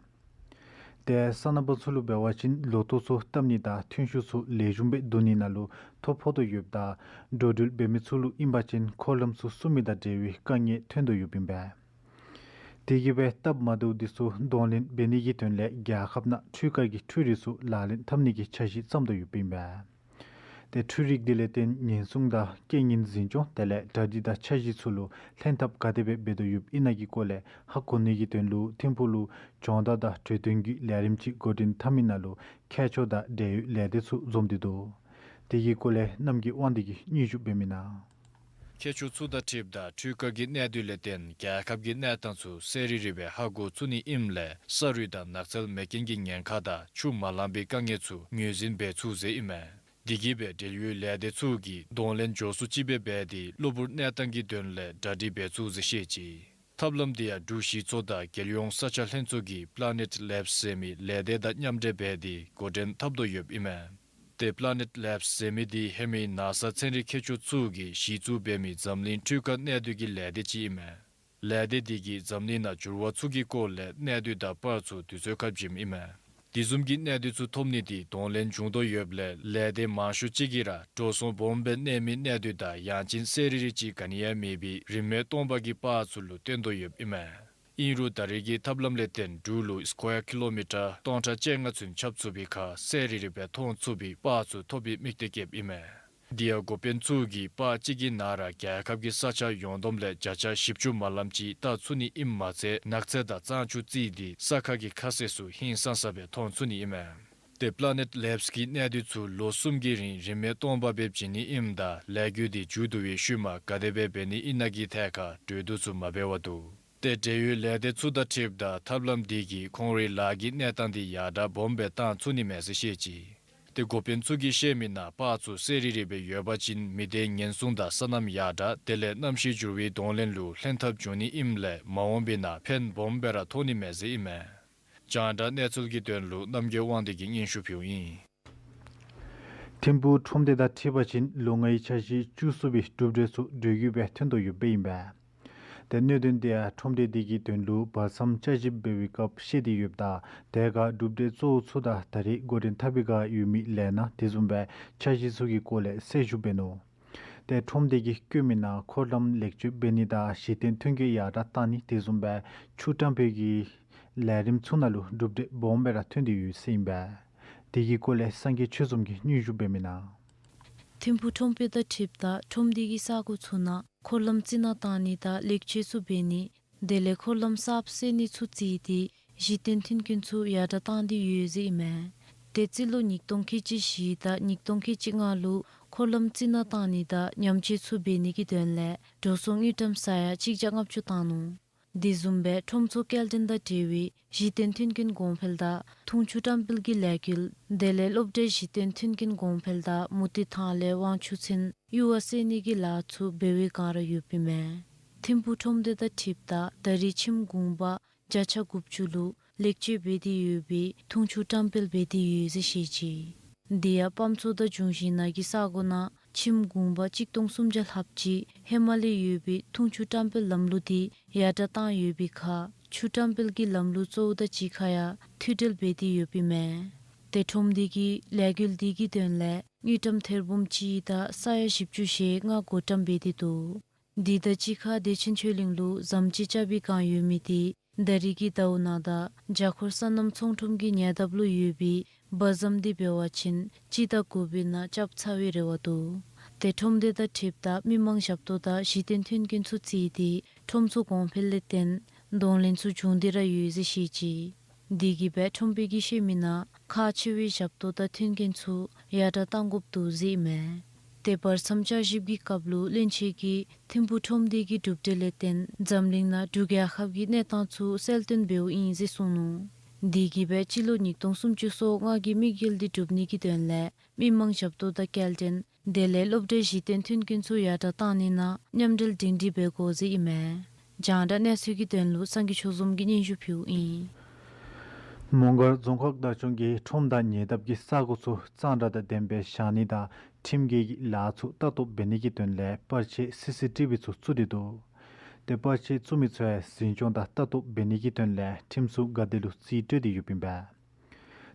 ཏེ་སོ་ནམ་པ་ཚུ་ལུ་འབད་བ་ཅིན་ལོ་ཐོག་ཚུ་བཏབ་ནི་དང་ཐོན་ཤུགས་ཚུ་ལེགས་ཤོམ་སྦེ་བསྡུ་ནི་ནང་ལུ་ཐོ་ཕོག་དོ་ཡོདཔ་དང་འགྲོ་འགྲུལ་འབད་མི་ཚུ་ལུ་ཨིན་པ་ཅིན་འཁོར་ལམ་ཚུ་བསུབ་མི་དང་འབྲེལ་བའི་དཀའ་ངལ་ཐོན་དོ་ཡོདཔ་ཨིན་པས། དེ་གིས་སྦེ་སྟབས་མ་བདེཝ་འདི་ཚུ་གདོང་ལེན་འབད་ནི་གི་དོན་ལས་རྒྱལ་ཁབ་ནང་འཕྲུལ་ཁ་གི་འཕྲུལ་རིགས་ཚུ་ལག་ལེན་འཐབ་ནི་གི་འཆར་གཞི་བརྩམ་དོ་ཡོདཔ་ཨིན་པས། ཏེ་འཕྲུལ་རིགས་འདི་ལས་བརྟེན་ཉེན་སྲུང་དང་རྐྱེན་ངན་འཛིན་སྐྱོང་དེ་ལས་གྲ་སྒྲིག་དང་འཆར་གཞི་ཚུ་ལུ་ལྷན་ཐབས་ག་དེ་སྦེ་འབད་དོ་ཡོདཔ་ཨིན་ན་གི་སྐོར་ལས་ཧ་གོ་ནི་གི་དོན་ལུ་ཐིམ་ཕུག་ལུ་སྦྱོང་བརྡར་དང་གྲོས་བསྟུན་གྱི་ལས་རིམ་ཅིག་འགོ་འདྲེན་འཐབ་མི་ནང་ལུ་མཁས་མཆོག་དང་འབྲེལ་ཡོད་ལས་སྡེ་ཚུ་འཛོམས་ཏེ་འདུག། དེ་གི་སྐོར་ལས་གནམ་གྱི་དབང་འདུས་ཀྱིས་སྙན་ཞུ་འབད་མི་ནང་། མཁས་མཆོག་ཚུ་དང་འཁྲིལཝ་ད་འཕྲུལ་ཁ་གི་གནད་དོན་ལས་བརྟེན་རྒྱལ་ཁབ་ཀྱི་གནས་སྟངས་ཚུ་གསལ་རི་རི་སྦེ་ཧ་གོ་ཚུགས་ནི་ཨིནམ་ལས་ས་རུད་དང་ནགས་ཚལ་མེ་རྐྱེན་གྱི་ཉེན་ཁ་དང་ཆུ་མ་ལང་པའི་དཀའ་ངལ་ཚུ་ངོས་འཛིན་འབད་ཚུགས་ཟེར་ཨིན་མས། དེ་གིས་སྦེ་འབྲེལ་ཡོད་ལས་སྡེ་ཚུ་གིས་གདོང་ལེན་མགྱོགས་སུ་ཅིག་སྦེ་འབད་དེ་གློ་བུར་གནས་སྟངས་ཀྱི་དོན་ལས་གྲ་སྒྲིག་འབད་ཚུགས་ཟེར་བཤད་ཅི། ཐབས་ལམ་འདི་ཡང་འབྲུག་གཞི་ཚོགས་དང་རྒྱལ་ཡོངས་ས་ཆ་ལྷན་ཚོགས་ཀྱི་Planet Labs ཟེར་མི་ལས་སྡེ་དང་མཉམ་འབྲེལ་འབད་དེ་འགོ་འདྲེན་འཐབ་དོ་ཡོདཔ་ཨིན་མས། ཏེ་Planet Labs ཟེར་མི་འདི་ཧེ་མའི་ནཱ་ས་ཚན་རིག་མཁས་མཆོག་ཚུ་གིས་གཞི་བཙུགས་འབད་མི་འཛམ་གླིང་འཕྲུལ་ཁ་གནད་སྡུད་ཀྱི་ལས་སྡེ་ཅིག་ཨིན་མས། ལས་སྡེ་འདི་གིས་འཛམ་གླིང་ནང་འགྱུར་བ་ཚུ་གི་སྐོར་ལས་གནད་སྡུད་དང་པར་ཚུ་དུས་ཚོད་ཁར་བྱིནམ་ཨིན་མས། དེ་བཟུམ་གྱི་གནད་སྡུད་ཚུ་ཐོབ་ནི་འདི་གདོང་ལེན་བྱུང་དོ་ཡོདཔ་ལས་ལས་སྡེ་མང་ཤོས་ཅིག་གིས་ར་འགྲོ་སོང་སྦོམ་སྦེ་གནས་མི་གནད་སྡུད་དང་ཡང་ཅིན་གསལ་རི་རི་ཅིག་ག་ནི་ཡང་མེད་པའི་རིན་མེད་སྟོང་པ་གི་པར་ཚུ་ལུ་བརྟེན་དོ་ཡོདཔ་ཨིན་མས། ཨིན་རུང་ད་རེས་ཀྱི་ཐབས་ལམ་ལས་བརྟེན་འབྲུག་ལུ་སི་ཀོ་ཡར་ཀི་ལོ་མི་ཊར་སྟོང་ཕྲག་བཅོ་ལྔ་ཚུན་ཁྱབ་ཚུགས་པའི་ཁར་གསལ་རི་རི་སྦེ་མཐོང་ཚུགས་པའི་པར་ཚུ་ཐོབ་པའི་དམིགས་གཏད་བསྐྱེདཔ་ཨིན་མས། དེ་ཡང་འགོ་དཔོན་ཚུ་གིས་པར་གཅིག་གི་ནང་ར་རྒྱལ་ཁབ་ཀྱི་ས་ཆ་ཡོངས་བསྡོམས་ལས་བརྒྱ་ཆ་བཞི་བཅུ་མ་ལམ་ཅིག་བལྟ་ཚུགས་ནི་ཨིནམ་མ་ཚད་ནགས་ཚལ་དང་གཙང་ཆུ་བརྩིས་ཏེ་ས་ཁ་གི་ཁ་ཟས་ཚུ་ཧིང་སངས་ས་སྦེ་མཐོང་ཚུགས་ནི་ཨིན་མས། ཏེ་པ་ལ་ནེཊ་ལེབས་ཀྱིས་གནས་སྡུད་ཚུ་ལོ་གསུམ་གྱི་རིང་རིན་མེད་སྟོང་པ་སྦེ་བྱིན་ནི་ཨིནམ་ད་ལས་འགུལ་འདི་མཇུག་བསྡུ་བའི་ཤུལ་མ་ག་དེ་སྦེ་འབད་ནི་ཨིན་ན་གི་ཐད་ཁར་གྲོས་བསྡུར་ཚུ་མ་འབད་བར་འདུག། ཏེ་འབྲེལ་ཡོད་ལས་སྡེ་ཚུ་དང་འཁྲིལཝ་ད་ཐབས་ལམ་འདི་གིས་ཁོང་རའི་ལཱ་གི་གནས་སྟངས་འདི་ཡར་དྲག་སྦོམ་སྦེ་བཏང་ཚུགས་ནི་མས་ཟེར་བཤད་ཅི། ཏེ་འགོ་དཔོན་ཚུ་གིས་བཤད་མི་ནང་པར་ཚུ་གསལ་རི་རི་སྦེ་ཡོད་པ་ཅིན་མི་སྡེའི་ཉེན་སྲུང་དང་སོ་ནམ་ཡར་དྲག་དེ་ལས་གནམ་གཤིས་འགྱུར་བའི་གདོང་ལེན་ལུ་ལྷན་ཐབས་འབྱུང་ནི་ཨིནམ་ལས་མ་འོངས་པའི་ནང་ཕན་སྦོམ་སྦེ་ར་ཐོགས་ནི་མས་ཟེར་ཨིན་མས། རྒྱང་བསྒྲགས་གནས་ཚུལ་གྱི་དོན་ལུ་རྣམ་རྒྱལ་དབང་འདུས་ཀྱིས་སྙན་ཞུ་ཕུལཝ་ཨིན། ཐིམ་ཕུག་ཁྲོམ་སྡེ་དང་འཁྲིལ་བ་ཅིན་ལོ་ལྔའི་འཆར་གཞི་བཅུ་གསུམ་པའི་གྲུབ་འབྲས་ཚུ་འགྲུལ་བསྐྱོད་སྦེ་ཐོན་དོ་ཡོདཔ་ཨིན་པས། ཏེ་གནད་དོན་འདི་ཡང་ཁྲོམ་སྡེ་འདི་གི་དོན་ལུ་བར་མཚམས་བསྐྱར་ཞིབ་འབད་བའི་སྐབས་བཤད་དེ་ཡོདཔ་ད་དེ་ཁར་གྲུབ་འབྲས་གཙོ་བོ་ཚུ་དང་ད་རེས་འགོ་འདྲེན་འཐབ་པའི་ཁར་ཡོད་མི་ལས་སྣ་དེ་བཟུམ་སྦེ་འཆར་གཞི་ཚུ་གི་སྐོར་ལས་གསལ་ཞུ་འབད་ནུག། ཏེ་ཁྲོམ་སྡེ་གིས་བཀོད་མི་ནང་འཁོར་ལམ་ལེགས་བཅོས་འབད་ནི་དང་གཞི་རྟེན་མཐུན་རྐྱེན་ཡར་དྲག་བཏང་ནི་དེ་བཟུམ་སྦེ་ཆུ་བཀྲམ་སྤེལ་གྱི་ལས་རིམ་ཚུ་ནང་ལུ་གྲུབ་འབྲས་སྦོམ་སྦེ་ར་ཐོན་ཏེ་ཡོད་ཟེར་ཨིན་པས། དེ་གི་སྐོར་ལས་སངས་རྒྱས་ཆོས་འཛོམས་ཀྱིས་སྙན་ཞུ་འབད་མི་ནང་། ཐིམ་ཕུག་ཁྲོམ་སྡེ་དང་འཁྲིལཝ་ད་ཁྲོམ་སྡེ་གི་ས་གོ་ཚུ་ནང་འཁོར་ལམ་རྩི་ནག་བཏང་ནི་དང་ལེགས་བཅོས་ཚུ་འབད་ནི་དེ་ལས་འཁོར་ལམ་གསརཔ་བསལ་ནི་ཚུ་བརྩིས་ཏེ་གཞི་རྟེན་མཐུན་རྐྱེན་ཚུ་ཡར་དྲག་བཏང་སྟེ་ཡོད་ཟེར་ཨིན་མས། ཏེ་རྩིས་ལོ་ཉིས་སྟོང་ཁལ་གཅིག་བཞི་དང་ཉིས་སྟོང་ཁལ་གཅིག་ལྔ་ལུ་འཁོར་ལམ་རྩི་ནག་བཏང་ནི་དང་ཉམས་བཅོས་ཚུ་འབད་ནི་གི་དོན་ལས་འགྲོ་སོང་དངུལ་ཀྲམ་ས་ཡ་གཅིག་བརྒྱ་ལྔ་བཅུ་བཏང་ནུག། དེ་བཟུམ་སྦེ་ཁྲོམ་ཚོགས་སྐྱེལ་འདྲེན་དང་འབྲེལ་བའི་གཞི་རྟེན་མཐུན་རྐྱེན་གོང་འཕེལ་དང་འཐུང་ཆུ་བཀྲམ་སྤེལ་གྱི་ལས་འགུལ་དེ་ལས་སློབ་གྲྭའི་གཞི་རྟེན་མཐུན་རྐྱེན་གོང་འཕེལ་དང་མུ་ཏིག་ཐང་ལས་དབང་ཆུ་ཚུན་གཡུར་བ་བསལ་ནི་གི་ལཱ་ཚུ་འབད་བའི་བསྒང་ར་ཡོདཔ་ཨིན་མས། ཐིམ་ཕུག་ཁྲོམ་སྡེ་དང་འཁྲིལཝ་ད་ད་རེས་ཁྱིམ་གུང་པ་བརྒྱ་ཆ་དགུ་བཅུ་ལུ་ལེགས་བཅོས་འབད་དེ་ཡོད་པའི་འཐུང་ཆུ་བཀྲམ་སྤེལ་འབད་དེ་ཡོད་ཟེར་བཤད་ཅི། དེ་ཡང་སྤམ་ཚོ་དང་འབྱུང་བཞི་ནང་གི་ས་གོ་ནང་ཁྱིམ་གུང་པ་གཅིག་སྟོང་སུམ་བརྒྱ་ལྷགཔ་ཅིག་ཧེ་མ་ལས་ཡོད་པའི་འཐུང་ཆུ་བཀྲམ་སྤེལ་ལམ་ལུགས་འདི་ཡར་དྲག་བཏང་ཡོད་པའི་ཁར་ཆུ་བཀྲམ་སྤེལ་གྱི་ལམ་ལུགས་གཙོ་བོ་དང་གཅིག་ཁར་ཡང་མཐུད་འབྲེལ་འབད་དེ་ཡོདཔ་ཨིན་མས། ཏེ་ཁྲོམ་སྡེ་གིས་ལས་འགུལ་འདི་གི་དོན་ལས་དངུལ་ཀྲམ་ཐེར་འབུམ་གཅིག་དང་ས་ཡ་བཞི་བཅུ་ཞེ་ལྔ་བགོ་བཀྲམ་འབད་དེ་འདུག། དེ་དང་གཅིག་ཁར་བདེ་ཆེན་ཆོས་གླིང་ལུ་ཟམ་ཅིག་རྐྱབ་པའི་བསྒང་ཡོད་མི་འདི་ད་རེས་ཀྱི་ཟླཝ་ནང་ད་བརྒྱ་འཁོར་སོ་ནམ་ཚོང་ཁྲོམ་གྱི་ཉེ་འདབས་ལུ་ཡོད་པའི་བ་ཟམ་འདི་འབད་བ་ཅིན་སྤྱི་ཟླ་དགུ་པའི་ནང་རྐྱབ་ཚར་བའི་རེ་བ་འདུག། ཏེ་ཁྲོམ་སྡེ་དང་འཁྲིལཝ་ད་མི་མང་ཞབས་ཏོག་དང་གཞི་རྟེན་མཐུན་རྐྱེན་ཚུ་བརྩིས་ཏེ་ཁྲོམ་ཚོགས་གོང་འཕེལ་ལས་བརྟེན་གདོང་ལེན་ཚུ་བྱུང་སྟེ་ར་ཡོད་ཟེར་བཤད་ཅི། དེ་གིས་སྦེ་ཁྲོམ་དཔོན་གྱིས་བཤད་མི་ནང་ཁག་ཆེ་བའི་ཞབས་ཏོག་དང་མཐུན་རྐྱེན་ཚུ་ཡར་དྲག་བཏང་དགོཔ་འདུག་ཟེར་ཨིན་མས། ཏེ་བར་མཚམས་བསྐྱར་ཞིབ་ཀྱི་སྐབས་ལུ་བློན་ཆེན་གྱིས་ཐིམ་ཕུག་ཁྲོམ་སྡེ་གི་གྲུབ་འབྲས་ལས་བརྟེན་འཛམ་གླིང་ནང་འབྲུག་རྒྱལ་ཁབ་ཀྱི་གནས་སྟངས་ཚུ་གསལ་སྟོན་འབདཝ་ཨིན་ཟེར་གསུངས་ནུག། དེ་གིས་སྦེ་སྤྱི་ལོ་ཉིས་སྟོང་སུམ་ཅུ་སོ་ལྔ་གི་དམིགས་ཡུལ་འདི་འགྲུབ་ནི་གི་དོན་ལས་མི་མང་ཞབས་ཏོག་དང་སྐྱེལ་འདྲེན་དེ་ལས་སློབ་གྲྭའི་གཞི་རྟེན་མཐུན་རྐྱེན་ཚུ་ཡར་དྲག་བཏང་ནི་ནང་མཉམ་འབྲེལ་སྒྲིང་སྒྲིང་འབད་དགོ་ཟེར་ཨིན་མས། རྒྱང་བསྒྲགས་གནས་ཚུལ་གྱི་དོན་ལུ་སངས་རྒྱས་ཆོས་འཛོམས་ཀྱིས་སྙན་ཞུ་ཕུལཝ་ཨིན། མོང་སྒར་རྫོང་ཁག་བདག་སྐྱོང་གིས་ཁྲོམ་དང་ཉེ་འདབས་ཀྱི་ས་གོ་ཚུ་གཙང་སྦྲ་དང་ལྡནམ་སྦེ་བཞག་ནི་དང་ཁྲིམས་འགལ་གྱི་ལཱ་ཚུ་ལྟ་རྟོག་འབད་ནི་གི་དོན་ལས་པར་ཆས་སི་སི་ཊི་བི་ཚུ་བཙུགས་ཏེ་འདུག། ཏེ་པར་ཆས་བཙུགས་མི་ཚུ་ཡང་འཛིན་སྐྱོང་དང་ལྟ་རྟོག་འབད་ནི་གི་དོན་ལས་ཁྲིམས་སྲུང་འགག་སྡེ་ལུ་རྩིས་སྤྲོད་དེ་ཡོདཔ་ཨིན་པས།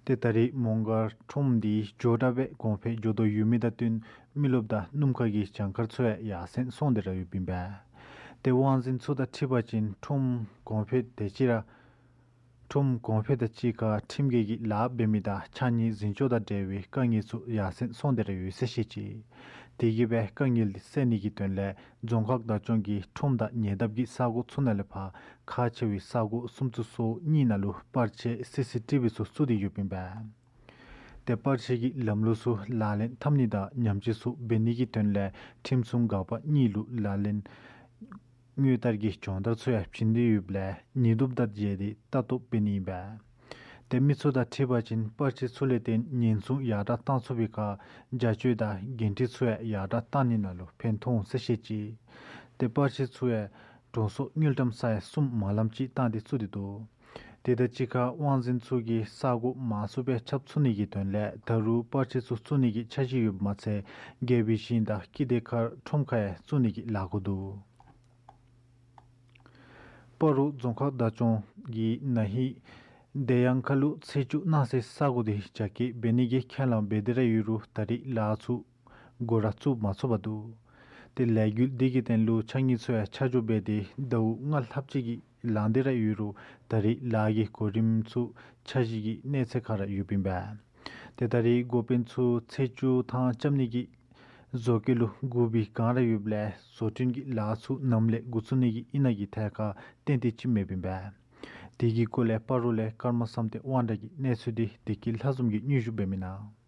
ཏེ་ད་རེས་མོང་སྒར་ཁྲོམ་འདི་མགྱོགས་དྲགས་སྦེ་གོང་འཕེལ་འགྱོ་དོ་ཡོད་མི་དང་བསྟུན་མི་རློབས་དང་སྣུམ་འཁོར་གྱི་གྱངས་ཁ་ཚུ་ཡང་ཡར་སེང་སོང་སྟེ་ར་ཡོདཔ་ཨིན་པས། ཏེ་དབང་འཛིན་ཚུ་དང་འཁྲིལ་བ་ཅིན་ཁྲོམ་གོང་འཕེལ་དེ་ཅིག་ར་ཁྲོམ་གོང་འཕེལ་དང་གཅིག་ཁར་ཁྲིམས་འགལ་གྱི་ལཱ་འབད་མི་དང་ཕྱགས་སྙིགས་འཛིན་སྐྱོང་དང་འབྲེལ་བའི་དཀའ་ངལ་ཚུ་ཡར་སེང་སོང་སྟེ་ར་ཡོད་ཟེར་བཤད་ཅི། དེ་གིས་སྦེ་དཀའ་ངལ་འདི་སེལ་ནི་གི་དོན་ལས་རྫོང་ཁག་བདག་སྐྱོང་གིས་ཁྲོམ་དང་ཉེ་འདབས་ཀྱི་ས་གོ་ཚུ་ནང་ལས་ཕར་ཁག་ཆེ་བའི་ས་གོ་སུམ་ཅུ་སོ་གཉིས་ནང་ལུ་པར་ཆས་སི་སི་ཊི་བི་ཚུ་བཙུགས་ཏེ་ཡོདཔ་ཨིན་པས། ཏེ་པར་ཆས་ཀྱི་ལམ་ལུགས་ཚུ་ལག་ལེན་འཐབ་ནི་དང་ཉམས་བཅོས་ཚུ་འབད་ནི་གི་དོན་ལས་ཁྲིམས་སྲུང་འགག་པ་གཉིས་ལུ་ལག་ལེན་དངུལ་ལྟར་གྱི་སྦྱོང་བརྡར་ཚུ་ཡང་བྱིན་ཏེ་ཡོདཔ་ལས་ཉི་གདུབ་དང་བཅས་ཏེ་ལྟ་རྟོག་འབད་ནི་ཨིན་པས། ཏེ་མི་ཚུ་དང་འཁྲིལ་བ་ཅིན་པར་ཆས་ཚུ་ལས་བརྟེན་ཉེན་སྲུང་ཡར་དྲག་བཏང་ཚུགས་པའི་ཁར་རྒྱ་སྐྱེད་དང་འགན་འཁྲི་ཚུ་ཡང་ཡར་དྲག་བཏང་ནི་ནང་ལུ་ཕན་ཐོགས་འོང་ཟེར་བཤད་ཅི། ཏེ་པར་ཆས་ཚུ་ཡང་འགྲོ་སོང་དངུལ་ཀྲམ་ས་ཡ་གསུམ་མ་ལམ་ཅིག་བཏང་སྟེ་བཙུགས་ཏེ་འདུག། དེ་དང་གཅིག་ཁར་དབང་འཛིན་ཚུ་གིས་ས་གོ་མང་སུ་སྦེ་ཁྱབ་ཚུགས་ནི་གི་དོན་ལས་ད་རུང་པར་ཆས་ཚུ་བཙུགས་ནི་གི་འཆར་གཞི་ཡོདཔ་མ་ཚད་དགེ་བའི་ཤིང་དང་སྐྱིད་ལྡན་མཁར་ཁྲོམ་ཁར་ཡང་བཙུགས་ནི་གི་ལཱ་འགོ་འདུག། སྤ་རོ་རྫོང་ཁག་བདག་སྐྱོང་གིས་ན་ཧིང་བདེ་ཡང་ཁ་ལུ་ཚེས་བཅུ་གནངས་ཚེ་ས་གོ་འདི་རྒྱ་སྐྱེད་འབད་ནི་གི་ཁས་བླངས་འབད་དེ་ར་ཡོད་རུང་ད་རེས་ལཱ་ཚུ་འགོ་ར་བཙུགས་མ་ཚུགས་པར་འདུག། ཏེ་ལས་འགུལ་འདི་གི་དོན་ལུ་ཕྱགས་སྙིགས་ཚུ་ཡང་ཆ་འཇོག་འབད་དེ་ཟླཝ་ལྔ་ལྷགཔ་ཅིག་གི་ ལང་སྟེ་ར་ཡོད་རུང་ད་རེས་ལཱ་གི་གོ་རིམ་ཚུ་ཆ་བཞག་གི་གནས་ཚད་ཁར་ར་ཡོདཔ་ཨིན་པས། ཏེ་ད་རེས་འགོ་དཔོན་ཚུ་ཚེས་བཅུ་ཐང་རྐྱབ་ནི་གི་བཟོ་བཀོད་ལུ་སྒུག་པའི་བསྒང་ར་ཡོདཔ་ལས་བཟོ་སྐྲུན་གྱི་ལཱ་ཚུ་ནམ་ལས་འགོ་བཙུགས་ནི་གི་ཨིན་ན་གི་ཐད་ཁར་ཏན་ཏན་ཅིག་མེདཔ་ཨིན་པས། དེ་གི་སྐོར་ལས་སྤ་རོ་ལས་ཀརྨ་བསམ་གཏན་དབང་གྲགས་ཀྱི་གནས་ཚུལ་འདི་བདེ་སྐྱིད་ལྷ་འཛོམས་ཀྱིས་སྙན་ཞུ་འབད་མི་ནང་།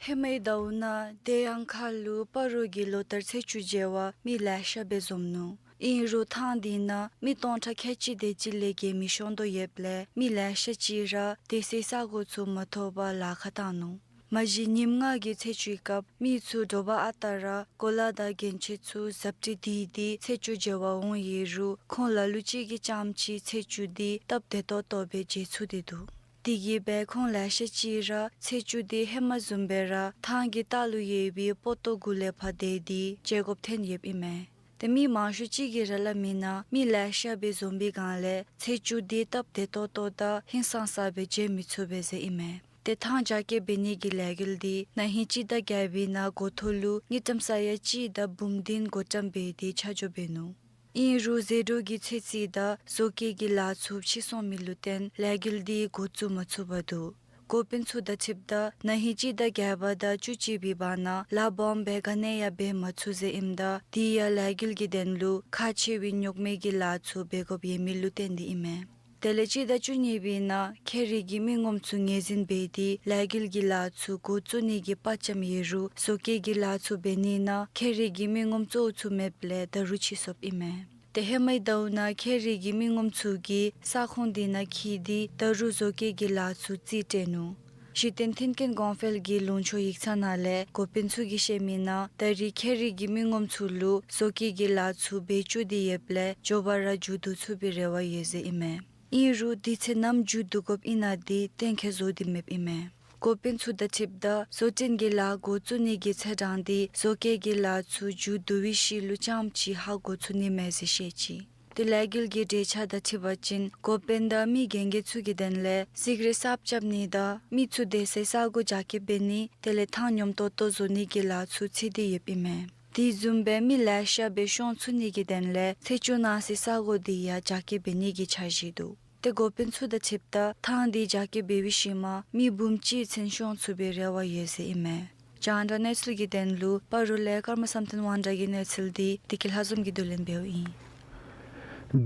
ཧེ་མའི་ཟླཝ་ནང་བདེ་ཡང་ཁ་ལུ་སྤ་རོ་གི་ལོ་ལྟར་ཚེས་བཅུ་མཇལ་བར་མི་ལེ་ཤ་སྦེ་འཛོམས་ནུག། ཨིན་རུང་ཐང་འདི་ནང་མི་སྟོང་ཕྲག་ཁལ་གཅིག་དེ་ཅིག་ལས་བརྒལ་མི་ཤོང་དོ་ཡོདཔ་ལས་མི་ལེ་ཤ་ཅིག་ར་སྡོད་སའི་ས་གོ་ཚུ་མ་ཐོབ་པར་ལཱ་ཁག་བཏང་ནུག། མ་གཞི་ཉིནམ་ལྔ་གི་ཚེས་བཅུའི་སྐབས་མི་ཚུ་དྲོ་པ་ཨ་རྟག་ར་གོ་ལ་དང་རྒྱན་ཆ་ཚུ་གཟབ་སྤྲས་འདི་འདི་ཚེས་བཅུ་མཇལ་བར་འོང་ཡོད་རུང་ཁོང་ལ་ལུ་ཅིག་གིས་ཙམ་ཅིག་ཚེས་བཅུ་འདི་སྟབས་བདེ་ཏོག་ཏོ་སྦེ་མཇལ་ཚུགས་ཏེ་འདུག། དེ་གིས་སྦེ་ཁོང་ལེ་ཤ་ཅིག་ར་ཚེས་བཅུ་འདི་ཧེ་མ་བཟུམ་སྦེ་ར་ཐང་གི་ལྟག་ལུ་ཡོད་པའི་སྤོ་ཏོ་གུ་ལས་ཕར་བསྡད་དེ་མཇལ་དགོཔ་ཐོན་ཡོདཔ་ཨིན་མས། ཏེ་མི་མང་ཤོས་ཅིག་གིས་ར་སླབ་མི་ནང་མི་ལེ་ཤ་སྦེ་འཛོམས་པའི་སྒང་ལས་ཚེས་བཅུ་འདི་སྟབས་བདེ་ཏོག་ཏོ་དང་ཧིང་སངས་ས་སྦེ་མཇལ་མི་ཚུགས་པས་ཟེར་ཨིན་མས། ཏེ་ཐང་རྒྱ་སྐྱེད་འབད་ནི་གི་ལས་འགུལ་འདི་ན་ཧིང་སྤྱི་ཟླ་བརྒྱད་པའི་ནང་འགོ་ཐོག་ལུ་དངུལ་ཀྲམ་ས་ཡ་གཅིག་དང་འབུམ་བདུན་བགོ་བཀྲམ་འབད་དེ་ཆ་འཇོག་འབད་ནུག། ཨིན་རུང་ཟད་འགྲོ་གི་ཚེས་ཚད་དང་བཟོ་བཀོད་ཀྱི་ལཱ་ཚུ་ཕྱིས་སོང་མི་ལུ་བརྟེན་ལས་འགུལ་འདི་འགོ་བཙུགས་མ་ཚུགས་པར་འདུག། འགོ་དཔོན་ཚུ་དང་འཁྲིལཝ་ད་ན་ཧིང་སྤྱི་ཟླ་བརྒྱད་པ་དང་བཅུ་གཅིག་པའི་བར་ན་ལཱ་སྦོམ་སྦེ་ག་ནི་ཡང་འབད་མ་ཚུགས་ཟེར་ཨིནམ་ད་དེ་ཡང་ལས་འགུལ་གྱི་དོན་ལུ་ཁག་ཆེ་བའི་རྙོག་མེད་ཀྱི་ལཱ་ཚུ་འབད་དགོཔ་ཡོད་མི་ལུ་བརྟེན་ཏེ་ཨིན་མས། དེ་ལས་སྤྱི་ཟླ་བཅུ་གཉིས་པའི་ནང་ཁྱད་རིག་གི་མི་ངོམ་ཚུ་ངོས་འཛིན་འབད་དེ་ལས་འགུལ་གྱི་ལཱ་ཚུ་འགོ་བཙུགས་ནི་གི་དཔའ་བཅམ་ཡོད་རུང་བཟོ་བཀོད་ཀྱི་ལཱ་ཚུ་འབད་ནི་ནང་ཁྱད་རིག་གི་མི་ངོམ་གཙོ་བོ་ཚུ་མེདཔ་ལས་ད་རུང་ཕྱིས་སོཔ་ཨིན་མས། ཏེ་ཧེ་མའི་ཟླཝ་ནང་ཁྱད་རིག་གི་མི་ངོམ་ཚུ་གིས་ས་ཁོངས་འདི་ནང་འཁྱིད་དེ་ད་རུང་བཟོ་བཀོད་ཀྱི་ལཱ་ཚུ་རྩིས་སྤྲོད་ནུག། གཞི་རྟེན་མཐུན་རྐྱེན་གོང་འཕེལ་གྱི་ལུང་ཕྱོགས་ཡིག་ཚང་ནང་ལས་འགོ་དཔོན་ཚུ་གིས་བཤད་མི་ནང་ད་རེས་ཁྱད་རིག་གི་མི་ངོམ་ཚུ་ལུ་བཟོ་བཀོད་ཀྱི་ལཱ་ཚུ་འབད་བཅུག་སྟེ་ཡོདཔ་ལས་མགྱོགས་པ་ར་མཇུག་བསྡུ་ཚུགས་པའི་རེ་བ་ཡོད་ཟེར་ཨིན་མས། ཨིན་རུང་དུས་ཚོད་ནམ་མཇུག་བསྡུ་དགོཔ་ཨིན་ན་འདི་གཏན་འཁེལ་བཟོ་སྟེ་མེདཔ་ཨིན་མས། འགོ་དཔོན་ཚུ་དང་འཁྲིལཝ་ད་བཟོ་སྐྲུན་གྱི་ལཱ་འགོ་བཙུགས་ནི་གི་ཚེས་གྲངས་འདི་བཟོ་བཀོད་ཀྱི་ལཱ་ཚུ་མཇུག་བསྡུ་བའི་ཤུལ་ལུ་ཙམ་ཅིག་ཧ་གོ་ཚུགས་ནི་མས་ཟེར་བཤད་ཅི། ཏེ་ལས་འགུལ་གྱི་གྲོས་འཆར་དང་འཁྲིལ་བ་ཅིན་འགོ་དཔོན་དང་མི་རྒན་རྒོན་ཚུ་གི་དོན་ལས་གཟིགས་རིས་གསརཔ་རྐྱབ་ནི་དང་མི་ཚུ་སྡོད་སའི་ས་གོ་རྒྱ་སྐྱེད་འབད་ནི་དེ་ལས་ཐང་སྙོམས་ཏོག་ཏོ་བཟོ་ནི་གི་ལཱ་ཚུ་ཚུད་དེ་ཡོདཔ་ཨིན་མས། དེ་བཟུམ་སྦེ་མི་ལེ་ཤ་སྦེ་ཤོང་ཚུགས་ནི་གི་དོན་ལས་ཚེས་བཅུ་གནང་སའི་ས་གོ་འདི་ཡང་རྒྱ་སྐྱེད་འབད་ནི་གི་འཆར་གཞི་འདུག། ཏེ་འགོ་དཔོན་ཚུ་དང་འཁྲིལཝ་ད་ཐང་འདི་རྒྱ་སྐྱེད་འབད་བའི་ཤུལ་མ་མི་འབུམ་གཅིག་ཚུན་ཤོང་ཚུགས་པའི་རེ་བ་ཡོད་ཟེར་ཨིན་མས། རྒྱང་བསྒྲགས་གནས་ཚུལ་གྱི་དོན་ལུ་སྤ་རོ་ལས་ཀརྨ་བསམ་གཏན་དབང་གྲགས་ཀྱི་གནས་ཚུལ་འདི་བདེ་སྐྱིད་ལྷ་འཛོམས་ཀྱིས་བསྡུ་ལེན་འབདཝ་ཨིན།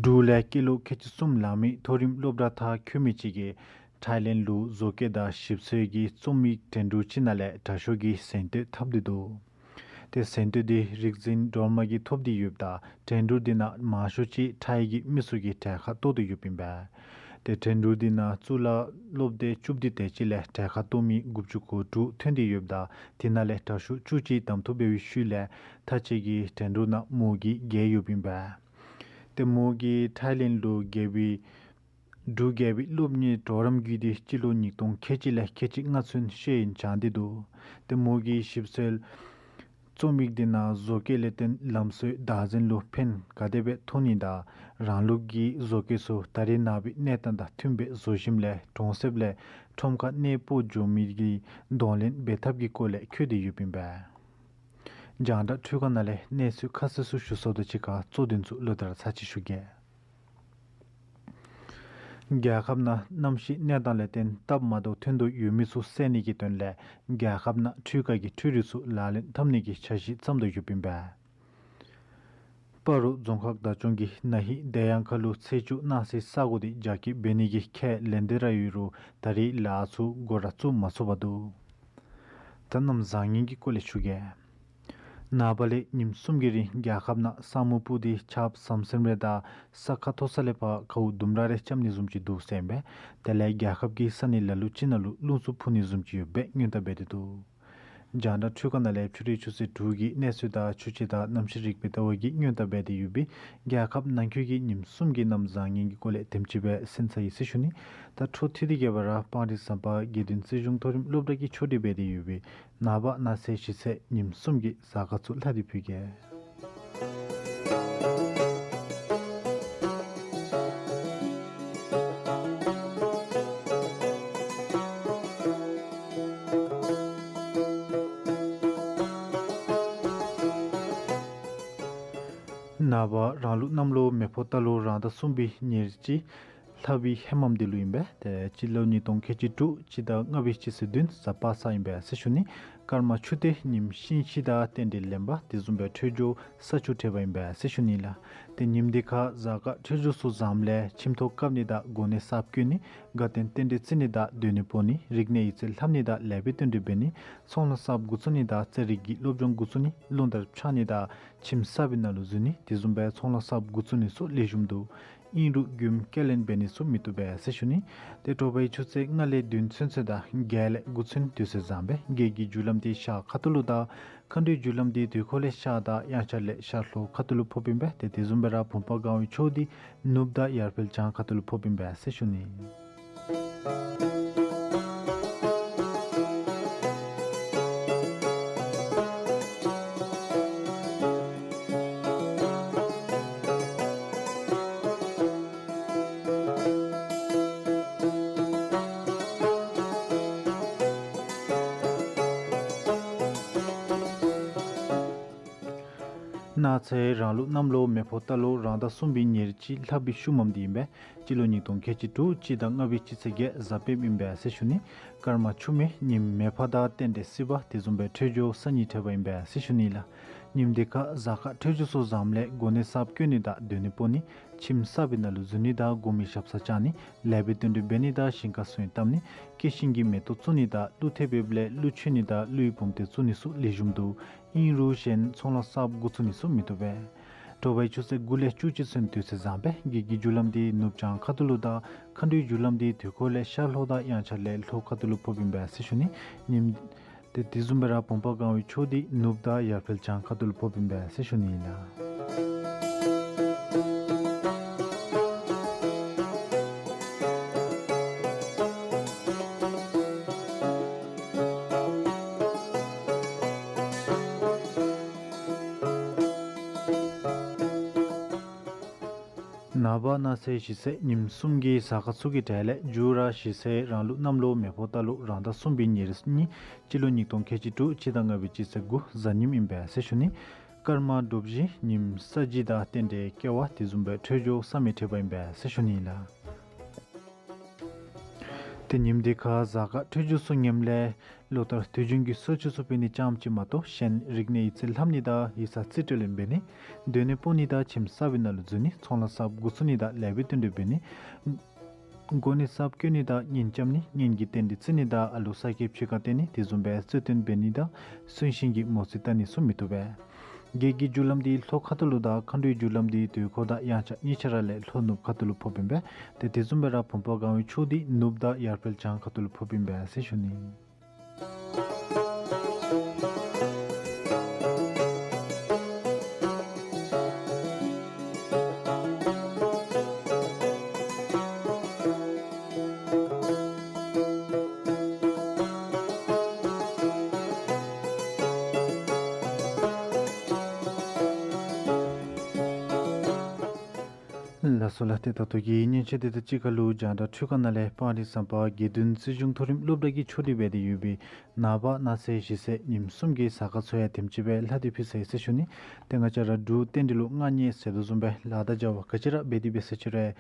འབྲུག་ལས་སྐྱེས་ལོ་ཁལ་གཅིག་གསུམ་ལང་མི་མཐོ་རིམ་སློབ་གྲྭ་མཐར་འཁྱོལ་མི་ཅིག་གིས་ཐའི་ལེནཌ་ལུ་བཟོ་བཀོད་དང་ཞིབ་འཚོལ་གྱི་རྩོམ་ཡིག་འགྲན་བསྡུར་ཅིག་ནང་ལས་དྲག་ཤོས་ཀྱི་གཟེངས་བསྟོད་ཐོབ་སྟེ་འདུག། ཏེ་གཟེངས་བསྟོད་འདི་རིག་འཛིན་སྒྲོལ་མ་གིས་ཐོབ་སྟེ་ཡོདཔ་ད་འགྲན་བསྡུར་འདི་ནང་མང་ཤོས་ཅིག་ཐའི་གི་མི་ཚུ་གིས་གྲལ་ཁར་གཏོགས་ཏེ་ཡོདཔ་ཨིན་པས། ཏེ་འགྲན་བསྡུར་འདི་ནང་གཙུག་ལག་སློབ་སྡེ་བཅུ་བདུན་དེ་ཅིག་ལས་གྲལ་ཁར་གཏོགས་མི་དགུ་བཅུ་གོ་དྲུག་ཐོན་ཏེ་ཡོདཔ་ད་དེ་ནང་ལས་དྲག་ཤོས་བཅུ་གཅིག་གདམ་འཐུ་འབད་བའི་ཤུལ་ལས་མཐའ་དཔྱད་ཀྱི་འགྲན་བསྡུར་ནང་མོ་གིས་རྒྱལ་ཡོདཔ་ཨིན་པས། ཏེ་མོ་གིས་ཐའི་ལེནཌ་ལུ་རྒྱལ་པོའི་འབྲུག་རྒྱལ་པོའི་སློབ་གཉེར་གྲོགས་རམ་བརྒྱུད་དེ་སྤྱི་ལོ་ཉིས་སྟོང་ཁལ་གཅིག་ལས་ཁལ་གཅིག་ལྔ་ཚུན་ཤེས་ཡོན་སྦྱངས་ཏེ་འདུག། ཏེ་མོ་གིས་ཞིབ་འཚོལ་རྩོམ་ཡིག་འདི་ནང་བཟོ་བཀོད་ལས་བརྟེན་ལམ་སྲོལ་བདག་འཛིན་ལུ་ཕན་ག་དེ་སྦེ་ཐོགས་ནི་དང་རང་ལུགས་ཀྱི་བཟོ་བཀོད་ཚུ་ད་རེས་ནངས་པའི་གནས་སྟངས་དང་མཐུནམ་སྦེ་བཟོ་ཞིནམ་ལས་གྲོང་གསེབ་ལས་ཁྲོམ་ཁར་གནས་སྤོ་འགྱོ་མི་གི་གདོང་ལེན་འབད་ཐབས་ཀྱི་སྐོར་ལས་འཁོད་དེ་ཡོདཔ་ཨིན་པས། རྒྱང་བསྒྲགས་འཕྲུལ་ཁང་ནང་ལས་གནས་ཚུལ་ཁ་གསལ་ཚུ་ཞུ་ཚརཝ་དང་གཅིག་ཁར་གཙོ་དོན་ཚུ་ལོག་སྟེ་ར་ཚར་གཅིག་ཞུ་གེ། རྒྱལ་ཁབ་ནང་གནམ་གཤིས་གནས་སྟངས་ལས་བརྟེན་སྟབས་མ་བདེཝ་ཐོན་དོ་ཡོད་མི་ཚུ་བསལ་ནི་གི་དོན་ལས་རྒྱལ་ཁབ་ནང་འཕྲུལ་ཁང་གི་འཕྲུལ་རིག་ཚུ་ལག་ལེན་འཐབ་ནི་གི་འཆར་གཞི་བརྩམ་དོ་ཡོདཔ་ཨིན་པས། སྤ་རོ་རྫོང་ཁག་བདག་སྐྱོང་གིས་ན་ཧིང་བདེ་ཡང་ཁ་ལུ་ཚེས་བཅུ་གནང་སའི་ས་གོ་འདི་རྒྱ་སྐྱེད་འབད་ནི་གི་ཁས་ལེན་ཏེ་ར་ཡོད་རུང་ད་རེས་ལཱ་ཚུ་འགོ་ར་བཙུགས་མ་ཚུགས་པར་འདུག། ད་གནམ་བཟང་ངན་གྱི་སྐོར་ལས་ཞུ་གེ། ནངས་པ་ལས་ཉིནམ་གསུམ་གྱི་རིང་རྒྱལ་ཁབ་ནང་ས་སྨུག་སྤུབས་ཏེ་ཆརཔ་ཟམ་ཟིམ་རེ་དང་ས་ཁ་མཐོ་ས་ལས་ཕར་གའུ་ལྡུམ་ར་རེ་རྐྱབ་ནི་བཟུམ་ཅིག་འདུག་ཟེར་ཨིན་པས། དེ་ལས་རྒྱལ་ཁབ་ཀྱི་ས་གནས་ལ་ལུ་ཅིག་ནང་ལུ་རླུང་འཚུབ་འཕུ་ནི་བཟུམ་ཅིག་ཡོདཔ་སྦེ་སྔོན་བརྡ་འབད་དེ་འདུག། རྒྱང་བསྒྲགས་འཕྲུལ་ཁང་ནང་ལས་ཕྱི་རུའི་ཆུ་ཚོད་དྲུག་གི་གནས་ཚུལ་དང་ཆུ་སྤྱི་དང་གནམ་གཤིས་རིག་པའི་ལྟ་བ་གི་སྔོན་བརྡ་འབད་དེ་ཡོད་པའི་རྒྱལ་ཁབ་ནང་འཁོད་ཀྱི་ཉིནམ་གསུམ་གྱི་གནམ་བཟང་ངན་གྱི་སྐོར་ལས་དེམ་ཅིག་སྦེ་གསན་ཚར་ཡི་ཟེར་ཞུ་ནི། ད་འཕྲོ་མཐུད་དེ་གི་བར་ར་སྤང་རི་ཟམ་པ་དགེ་འདུན་རྩེ་གཞུང་མཐོ་རིམ་སློབ་གྲྭ་གིས་ཕྱོགས་སྒྲིག་འབད་དེ་ཡོད་པའི་ནངས་པ་གནངས་ཚེ་གཞེས་ཚེས་ཉིནམ་གསུམ་གྱི་གཟའ་སྐར་ཚུ་ལྷག་སྟེ་ཕུལ་གེ། ནངས་པ་རང་ལུགས་གནམ་ལོ་མེ་ཕོ་རྟ་ལོ་རང་ཟླ་གསུམ་པའི་ཉེར་གཅིག་ལྷག་པའི་ཧེ་མམ་འདི་ལུ་ཨིན་པས། ཏེ་སྤྱི་ལོ་ཉིས་སྟོང་ཁལ་གཅིག་དྲུག་སྤྱི་ཟླ་ལྔ་པའི་སྤྱི་ཚེས་བདུན་གཟའ་པ་སངས་ཨིན་པས་ཟེར་ཞུ་ནི། སྐར་མ་ཆུ་སྟེ་ཉིམ་ཤིང་ཤིང་དང་རྟེན་འབྲེལ་ལེན་པ་དེ་བཟུམ་སྦེ་འཕྲོད་སྦྱོར་ས་ཆུ་འཕྲད་པ་ཨིན་པས་ཟེར་ཞུ་ནི་ལགས། ཏེ་ཉིནམ་འདི་ཁར་གཟའ་སྐར་འཕྲོད་སྦྱོར་ཚུ་བཟངམ་ལས་ཁྱིམ་ཐོག་བཀབ་ནི་དང་གོ་གནས་གསརཔ་བསྐོ་ནི། དགའ་སྟོན་རྟེན་འབྲེལ་བརྩི་ནི་དང་སྡོད་གནས་སྤོ་ནི། རིག་གནས་ཡིག་རྩིས་ལྷབ་ནི་དང་ལེགས་པའི་དོན་འགྲུབ་འབད་ནི། ཚོང་ལཱ་གསརཔ་འགོ་བཙུགས་ནི་དང་རྩེད་རིགས་ཀྱི་སློབ་སྦྱོང་འགོ་བཙུགས་ནི། རླུང་རྟ་འཕྱར་ནི་དང་ཁྱིམ་གསར་པའི་ནང་ལུ་འཛུལ་ནི་དེ་བཟུམ་སྦེ་ཚོང་ལཱ་གསརཔ་འགོ་བཙུགས་ནི་ཚུ་ལེགས་ཤོམ་འདུག། ཨིན་རུང་རྒྱུནམ་སྐྱེལ་ལེན་འབད་ནི་ཚུ་མི་བཏུབ་པས་ཟེར་ཞུ་ནི། ཏེ་དྲོ་པའི་ཆུ་ཚོད་ལྔ་ལས་བདུན་ཚུན་ཚོད་དང་བརྒྱད་ལས་དགུ་ཚུན་དུས་ཚོད་བཟང་པས། བགེགས་ཀྱི་རྒྱུ་ལམ་འདི་ཤར་ཁ་ཐུག་ལུ་དང་མཁའ་འགྲོའི་རྒྱུ་ལམ་འདི་དུས་འཁོར་ལས་ཤར་དང་དབྱངས་འཆར་ལས་ཤར་ལྷོ་ཁ་ཐུག་ལུ་ཕོགཔ་ཨིན་པས། ཏེ་དེ་བཟུམ་སྦེ་ར་བུམ་པ་གང་བའི་ཕྱོགས་འདི་ནུབ་དང་ཡར་འཕེལ་བྱང་ཁ་ཐུག་ལུ་ཕོགཔ་ཨིན་པས་ཟེར་ཞུ་ནི། གནངས་ཚེ་རང་ལུགས་གནམ་ལོ་མེ་ཕོ་རྟ་ལོ་རང་ཟླ་གསུམ་པའི་ཉེར་གཅིག་ལྷག་པའི་ཤུལ་མམ་འདི་ཨིན་པས། སྤྱི་ལོ་ཉིས་སྟོང་ཁལ་གཅིག་དྲུག་སྤྱི་ཟླ་ལྔ་པའི་སྤྱི་ཚེས་བརྒྱད་གཟའ་སྤེནམ་ཨིན་པས་ཟེར་ཞུ་ནི། སྐར་མ་ཆུ་མེ། ཉིམ་མེ་ཕག་དང་རྟེན་འབྲེལ་སྲིད་པ་དེ་བཟུམ་སྦེ་འཕྲོད་སྦྱོར་ས་གཉིས་འཕྲད་པ་ཨིན་པས་ཟེར་ཞུ་ནི་ལགས། ཉིནམ་འདི་ཁར་གཟའ་སྐར་འཕྲོད་སྦྱོར་ཚུ་བཟངམ་ལས་གོ་གནས་གསརཔ་བསྐོ་ནི་དང་སྡོད་གནས་སྤོ་ནི། ཁྱིམ་གསར་པའི་ནང་ལུ་འཛུལ་ནི་དང་གོང་མའི་ཞབས་སར་བཅར་ནི། ལེགས་པའི་དོན་འགྲུབ་འབད་ནི་དང་ཞིང་ཁར་སོན་བཏབ་ནི། སྐྱེད་ཤིང་གི་མེ་ཏོག་བཙུགས་ནི་དང་ཀླུ་ཐེབས་འབདཝ་ལས་ཀླུ་མཆོད་ནི་དང་ཀླུའི་བུམ་སྡེ་བཙུགས་ནི་ཚུ་ལེགས་ཤོམ་འདུག། ཨིན་རུང་གཞན་ཚོང་ལཱ་གསརཔ་འགོ་བཙུགས་ནི་ཚུ་མི་བཏུབ་པས། དྲོ་པའི་ཆུ་ཚོད་དགུ་ལས་བཅུ་གཅིག་ཚུན་དུས་ཚོད་བཟང་པས། བགེགས་ཀྱི་རྒྱུ་ལམ་འདི་ནུབ་བྱང་ཁ་ཐུག་ལུ་དང་མཁའ་འགྲོའི་རྒྱུ་ལམ་འདི་དུས་འཁོར་ལས་ཤར་ལྷོ་དང་དབྱངས་འཆར་ལས་ལྷོ་ཁ་ཐུག་ལུ་ཕོགཔ་ཨིན་པས་ཟེར་ཞུ་ནི། ཉིནམ་ཏེ་དེ་བཟུམ་སྦེ་ར་བུམ་པ་གང་བའི་ཕྱོགས་འདི་ནུབ་དང་ཡར་འཕེལ་བྱང་ཁ་ཐུག་ལུ་ཕོགཔ་ཨིན་པས་ཟེར་ཞུ་ནི་ཨིན་ལགས། ནངས་པ་གནངས་ཚེ་ཞེས་ཚེས་ཉིནམ་གསུམ་གྱི་གཟའ་སྐར་ཚུ་གི་གྲས་ལས་མཇུག་ར་ཞེས་ཚེས་རང་ལུགས་གནམ་ལོ་མེ་ཕོ་རྟ་ལོ་རང་ཟླ་གསུམ་པའི་ཉེར་གཉིས་སྤྱི་ལོ་ཉིས་སྟོང་ཁལ་གཅིག་དྲུག་སྤྱི་ཟླ་ལྔ་པའི་སྤྱི་ཚེས་དགུ་གཟའ་ཉིམ་ཨིན་པས་ཟེར་ཞུ་ནི། སྐར་མ་དྲོ་པ་བཞི། ཉིམ་ས་བརྗིད་དང་རྟེན་འབྲེལ་སྐལ་བ་དེ་བཟུམ་སྦེ་འཕྲོད་སྦྱོར་ས་མེ་འཕྲད་པ་ཨིན་པས་ཟེར་ཞུ་ནི་ལགས། ཏེ་ཉིནམ་འདི་ཁར་གཟའ་སྐར་འཕྲོད་སྦྱོར་ཚུ་ངནམ་ལས་ལོ་ལྟར་དུས་རྒྱུན་གྱི་གསོལ་མཆོད་ཚུ་ཕུལ་ནི་ཙམ་ཅིག་མ་གཏོགས་གཞན་རིག་གནས་ཡིག་རྩིས་ལྷབ་ནི་དང་ཡིག་ཚང་རྩིས་སྤྲོད་ལེན་འབད་ནི། སྡོད་གནས་སྤོ་ནི་དང་ཁྱིམ་གསར་པའི་ནང་ལུ་འཛུལ་ནི། ཚོང་ལཱ་གསརཔ་འགོ་བཙུགས་ནི་དང་ལེགས་པའི་དོན་འགྲུབ་འབད་ནི། གོ་གནས་གསརཔ་བསྐོ་ནི་དང་གཉེན་རྐྱབ་ནི། གཉེན་གྱི་རྟེན་འབྲེལ་བརྩི་ནི་དང་ཨ་ལུ་གསར་སྐྱེས་ཕྱི་ཁར་བཏོན་ནི་དེ་བཟུམ་སྦེ་རྩོད་དོན་འབད་ནི་དང་གསོན་གཤིན་གྱི་མོ་རྩིས་བལྟ་ནི་ཚུ་མི་བཏུབ་པས། བགེགས་ཀྱི་རྒྱུ་ལམ་འདི་ལྷོ་ཁ་ཐུག་ལུ་དང་མཁའ་འགྲོའི་རྒྱུ་ལམ་འདི་དུས་འཁོར་དང་དབྱངས་འཆར་གཉིས་ཆ་ར་ལས་ལྷོ་ནུབ་ཁ་ཐུག་ལུ་ཕོགཔ་ཨིན་པས། ཏེ་དེ་བཟུམ་སྦེ་ར་བུམ་པ་གང་བའི་ཕྱོགས་འདི་ནུབ་དང་ཡར་འཕེལ་བྱང་ཁ་ཐུག་ལུ་ཕོགཔ་ཨིན་པས་ཟེར་ཞུ་ནི། ལགས་སོ་ལགས། ཏེ་ད་ལྟོ་གི་ཉན་ཆེ་དེ་དང་གཅིག་ཁར་ལུ་རྒྱང་བསྒྲགས་འཕྲུལ་ཁང་ནང་ལས་སྤང་རི་ཟམ་པ་དགེ་འདུན་རྩིས་གཞུང་མཐོ་རིམ་སློབ་གྲྭ་གིས་ཕྱོགས་སྒྲིག་འབད་དེ་ཡོད་པའི་ནངས་པ་གནངས་ཚེ་ཞེས་ཚེས་ཉིནམ་གསུམ་གྱི་གཟའ་སྐར་ཚུ་ཡང་དེམ་ཅིག་སྦེ་ལྷག་སྟེ་ཕུལ་ཚར་ཡི་ཟེར་ཞུ་ནི། ཏེ་ང་བཅས་ར་འབྲུག་རྟེན་འབྲེལ་ལུ་མངའ་བརྙེས་ཟེར་དོ་བཟུམ་སྦེ་ལཱ་དང་བྱ་བ་ག་ཅི་ར་འབད་དེ་འབད་ཟེར་ཅི་རུང་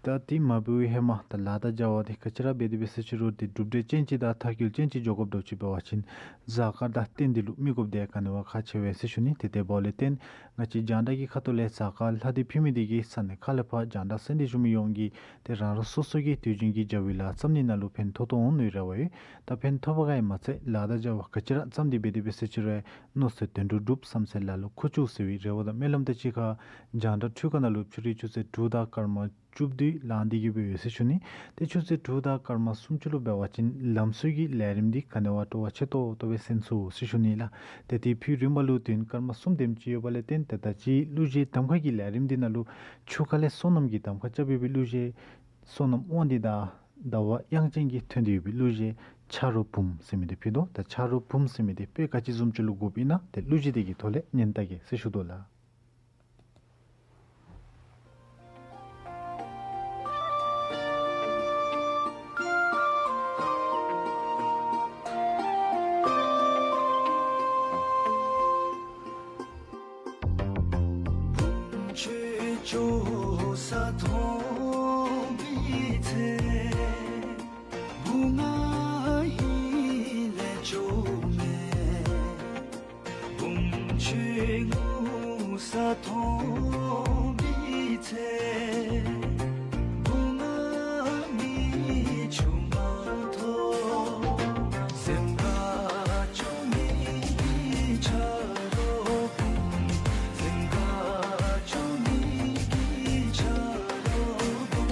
ད་ཏེ་མ་འབད་བའི་ཧེ་མ་ད་ལཱ་དང་བྱ་བ་འདི་ག་ཅི་ར་འབད་དེ་འབད་ཟེར་ཅི་རུང་ཏེ་གྲུབ་འབྲས་ཅན་ཅིག་དང་མཐར་འཁྱོལ་ཅན་ཅིག་འགྱོ་དགོཔ་འདྲཝ་ཅིག་འབད་བ་ཅིན་གཟའ་སྐར་དང་རྟེན་འབྲེལ་ལུ་དམིགས་དགོཔ་འདི་ག་ནི་བ་ཁག་ཆེ་བས་ཟེར་ཞུ་ནི། ཏེ་དེ་འབདཝ་ལས་བརྟེན་ང་བཅས་རྒྱང་བསྒྲགས་ཀྱི་ཁ་ཐུག་ལས་གཟའ་སྐར་ལྷག་སྟེ་ཕུལ་མི་འདི་གིས་ས་གནས་ཁག་ལས་ཕར་རྒྱང་བསྒྲགས་གསན་ཏེ་བཞུགས་མི་ཡོངས་ཀྱིས་ཏེ་རང་རང་སོ་སོ་གི་དུས་རྒྱུན་གྱི་བྱ་བའི་ལཱ་བརྩམ་ནི་ནང་ལུ་ཕན་ཐོགས་ཐོགས་འོང་ནིའི་རེ་བ་ཡོད། ད་ཕན་ཐོགས་པ་ག་ཡང་མ་ཚད་ལཱ་དང་བྱ་བ་ག་ཅི་ར་བརྩམས་ཏེ་འབད་དེ་འབད་ཟེར་ཅི་རུང་མནོ་ཚད་དོན་འགྲུབ་འགྲུབ་བསམ་ཚད་ལག་ལེན་འཁོར་བཅུག་ཟེར་བའི་རེ་བ་དང་སྨོན་ལམ་དང་གཅིག་ཁར་རྒྱང་བསྒྲགས་འཕྲུལ་ཁང་ནང་ལུ་ཕྱི་རུའི་ཆུ་ཚོད་དྲུག་དང་སྐར་མ་བཅུ་བདུན་ལངས་ཏེ་གི་འབད་ཡོད་ཟེར་ཞུ་ནི། ཏེ་ཆུ་ཚོད་དྲུག་དང་སྐར་མ་སུམ་ཅུ་ལུ་འབད་བ་ཅིན་ལམ་སྲོལ་གྱི་ལས་རིམ་འདི་ག་ནི་བ་སྤྲོ་བ་ཆེ་ཏོག་ཏོ་སྦེ་གསན་ཚུགས་ཟེར་ཞུ་ནི་ལགས། ཏེ་དེ་ཕུལ་རིམ་པ་ལུ་དུས་ཡུན་སྐར་མ་གསུམ་དེམ་ཅིག་ཡོད་པ་ལས་བརྟེན་ཏེ་ད་ཅི་གླུ་གཞས་གདམ་ཁ་གི་ལས་རིམ་འདི་ནང་ལུ་ཆུ་ཁ་ལས་སོ་ནམ་གྱི་གདམ་ཁ་རྐྱབ་ཡོད་པའི་གླུ་གཞས་སོ་ནམ་དབང་འདུས་དང་ཟླ་བ་དབྱངས་ཅན་གྱིས་ཐོན་ཏེ་ཡོད་པའི་གླུ་གཞས་ཆ་རོགས་བུམོ་ཟེར་མི་འདི་ཕུལ་དོ། ད་ཆ་རོགས་བུམོ་ཟེར་མི་འདི་དཔེ་ག་ཅི་བཟུམ་ཅིག་ལུ་དགོཔ་ཨིན་ན་ཏེ་གླུ་གཞས་འདི་གི་ཐོག་ལས་ཉན་ད་གེ་ཟེར་ཞུ་དོ་ལགས། ཅོག་ས་མཐོང་བའི་ཚེ། བུ་ང་ཡིད་ལས་སྐྱོ་མས། བུམོ་ཁྱོད་ངུ་ས་མཐོང་བའི་ཚེ། བུ་ང་མིག་ཆུ་མ་ཐོན། སེམས་ཁར་སྐྱོ་མེད་ཀྱི་ཆ་རོགས། སེམས་ཁར་སྐྱོ་མེད་ཀྱི་ཆ་རོགས།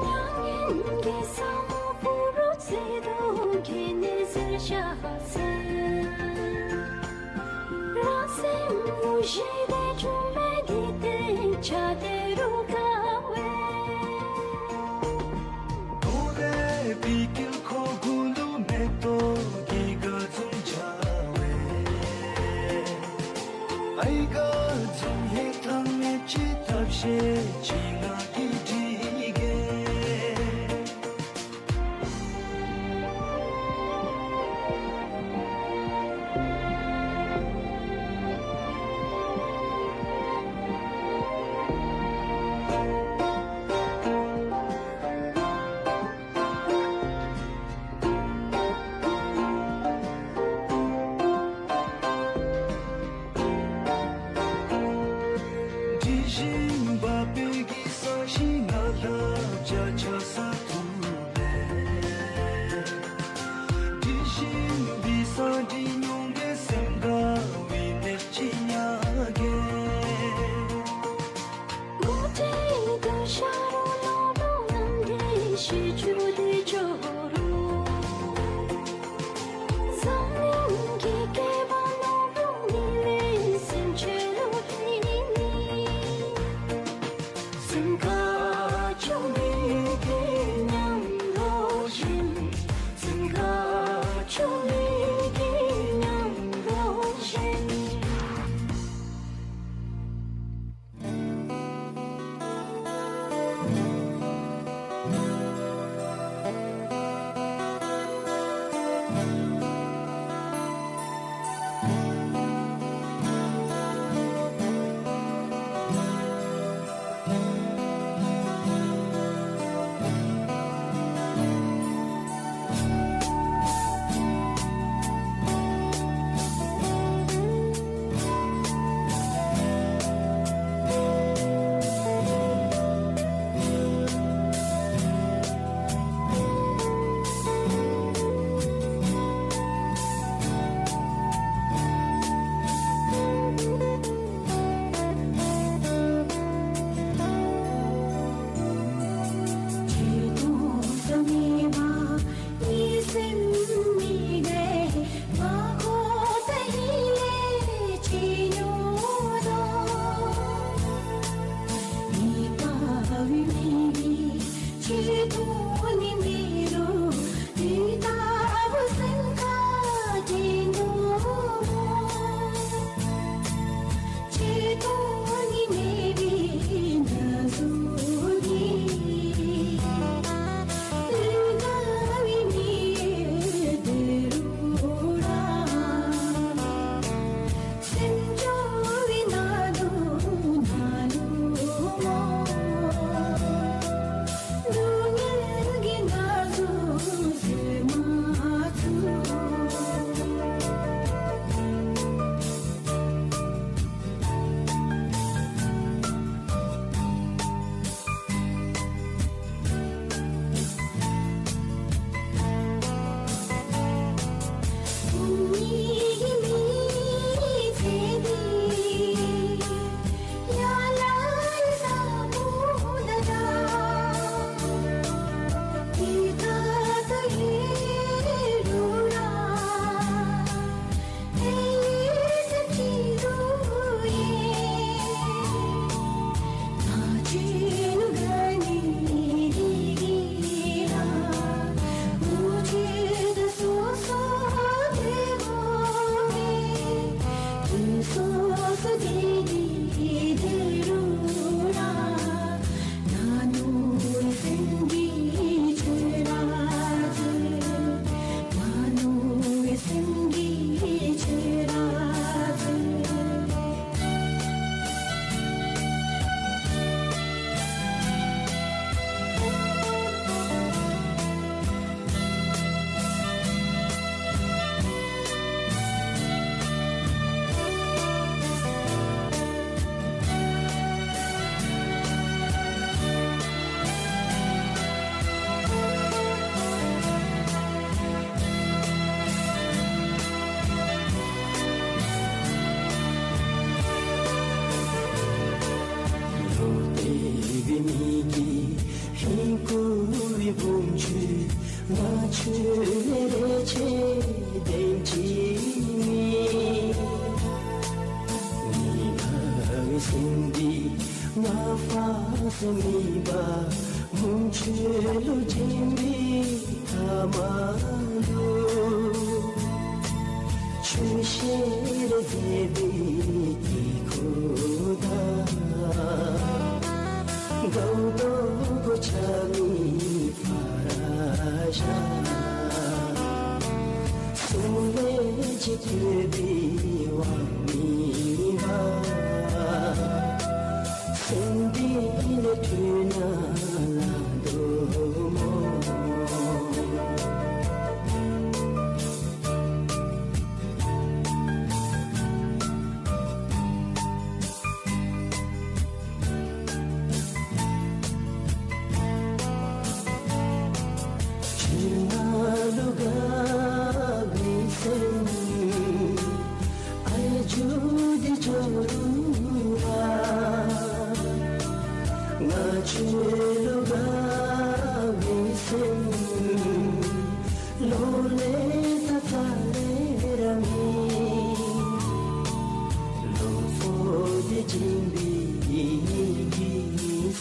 མྱ་ངན་གྱི་ས་མོ་བུ་རུ་ཚེ་དུང་གི་ནི་ཟེར་ཤ་ཟེར། རང་སེམས་ངོ་ཤེས་ཏེ་བྱུང་མེད་འདི་ཏེ་ཆ་དེ་རུ་དགའ་བས། ཐོག་ལས་པི་ཀིལ་ཁོ་གུ་ལུ་མེ་ཏོག་གི་དགའ་འཛུམ་འཆར་བས། ཨའི་དགའ་འཛུམ་ཧེ་ཐང་མེད་ཅི་ཐབས་ཤེས་ཅི་ང་གིས་སྒྲིག་གེ། དྲི་ཞིམ་པ་སྤོས་ཀྱི་ས་ སེམས་འདི་ང་ཕར་ཚུར་མེད་པར་མུན་ཁྲོད་ལུ་འགྱིང་བའི་མཐའ་མ་ལུ། ཆུ་ཤེལ་རེ་མཛེས་པའི་དཀྱིལ་འཁོར་དང་། དགའ་སྟོན་གོ་ཆ་མེད་ཕར་བཞག། གསུང་ལས་ཅི་ཐོས་པའི་དབང་མེད་པར། སེམས་འདི་ལས་འཕྲོས་ན་ལ་དོ་མོ། ཆུ་ནང་ལུ་དགའ་བའི་སེམས། ཨའི་རྒྱུ་འདི་འགྱོ་རུང་ར། ང་ཆུ་ལུ་དགའ་བའི་སེམས། ལོག་ལས་ད་ཐ་ལེ་ར་མེད། ལོག་སོང་སྟེ་འགྱིང་བའི་